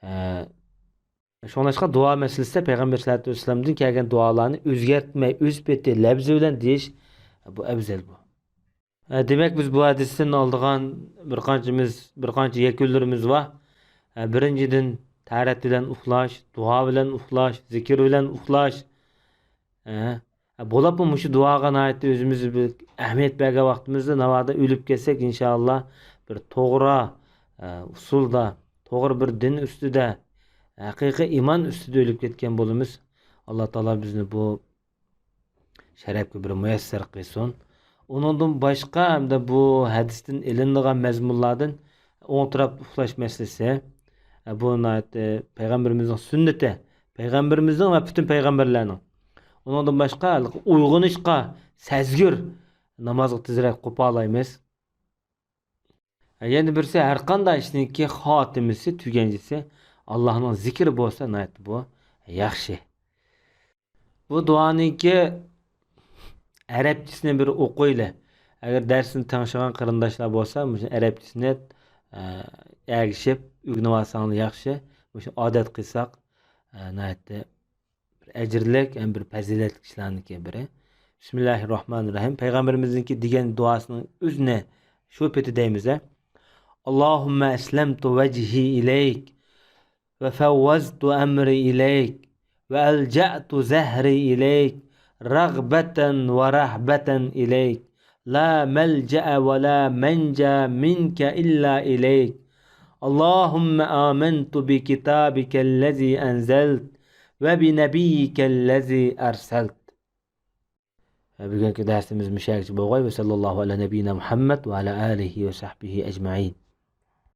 ئە، شۇڭلاشقا دۇئا مەسىلىسىدە پەيغەمبەر سەللەللاھۇ ئەلەيھى ۋەسەللەمدىن كەلگەن دۇئالارنى ئۆزگەرتمەي، ئۆز پېتى، لەۋزى بىلەن دېيىش، بۇ ئەۋزەل بۇ. ئە، دېمەك، بىز بۇ ھەدىستىن ئالىدىغان بىر قانچىمىز، بىر قانچە يەكۈنلىرىمىز بار. ئە، بىرىنچىدىن، تەھارەت بىلەن ئۇخلاش، دۇئا بىلەن ئۇخلاش، زىكىر بىلەن ئۇخلاش. ئە، بولۇپمۇ مۇشۇ دۇئاغا ناھايىتى ئۆزىمىز بىر ئەھمىيەت بەرگەن ۋاقتىمىزدا، ناۋادا ئۆلۈپ كەتسەك، ئىنشائاللا، بىر توغرا، ئە، ئۇسۇلدا، توغرا بىر دىن ئۈستىدە، ھەقىقىي ئىمان ئۈستىدە ئۆلۈپ كەتكەن بولىمىز. ئاللا تائالا بىزنى بۇ شەرەپكە بىر مۇيەسسەر قىلسۇن. ئۇنىڭدىن باشقا، ھەمدە بۇ ھەدىستىن ئېلىنىدىغان مەزمۇنلاردىن ئوڭ تەرەپتە ئۇخلاش مەسىلىسى، ئە، بۇ ناھايىتى پەيغەمبىرىمىزنىڭ سۈننىتى، پەيغەمبىرىمىزنىڭ ۋە پۈتۈن پەيغەمبەرلەرنىڭ. ئۇنىڭدىن باشقا، ھېلىقى ئويغىنىشقا سەزگۈر نامازغا تېزرەك قوپالايمىز. يەنە بىرسى، ھەرقانداق ئىشنىڭكى خاتىمىسى، تۈگەنچىسى ئاللاھنىڭ زىكرى بولسا، ناھايىتى بۇ ياخشى. بۇ دۇئانىڭكى ئەرەبچىسىنى بىر ئوقۇيلى. ئەگەر دەرسنى تىڭشىغان قېرىنداشلار بولسا، مۇشۇ ئەرەبچىسىنى، ئە، ئەگىشىپ ئۆگىنىۋالساڭلار ياخشى. مۇشۇ ئادەت قىلساق، ئە، ناھايىتى بىر ئەجىرلىك ھەم بىر پەزىلەتلىك ئىشلارنىڭكى بىرى. بىسمىللاھىررەھمانىررەھىم. پەيغەمبىرىمىزنىڭكى دېگەن دۇئاسىنىڭ ئۆزىنى شۇ پېتى دەيمىز. اللهم أسلمت وجهي إليك وفوضت أمري إليك وألجأت ظهري إليك رغبة ورهبة إليك لا ملجأ ولا منجا منك إلا إليك. اللهم آمنت بكتابك الذي أنزلت وبنبيك الذي أرسلت. بۈگۈنكى دەرسىمىز مۇشۇ يەرگىچە بولغاي. وصلى الله على نبينا محمد وعلى آله وصحبه أجمعين.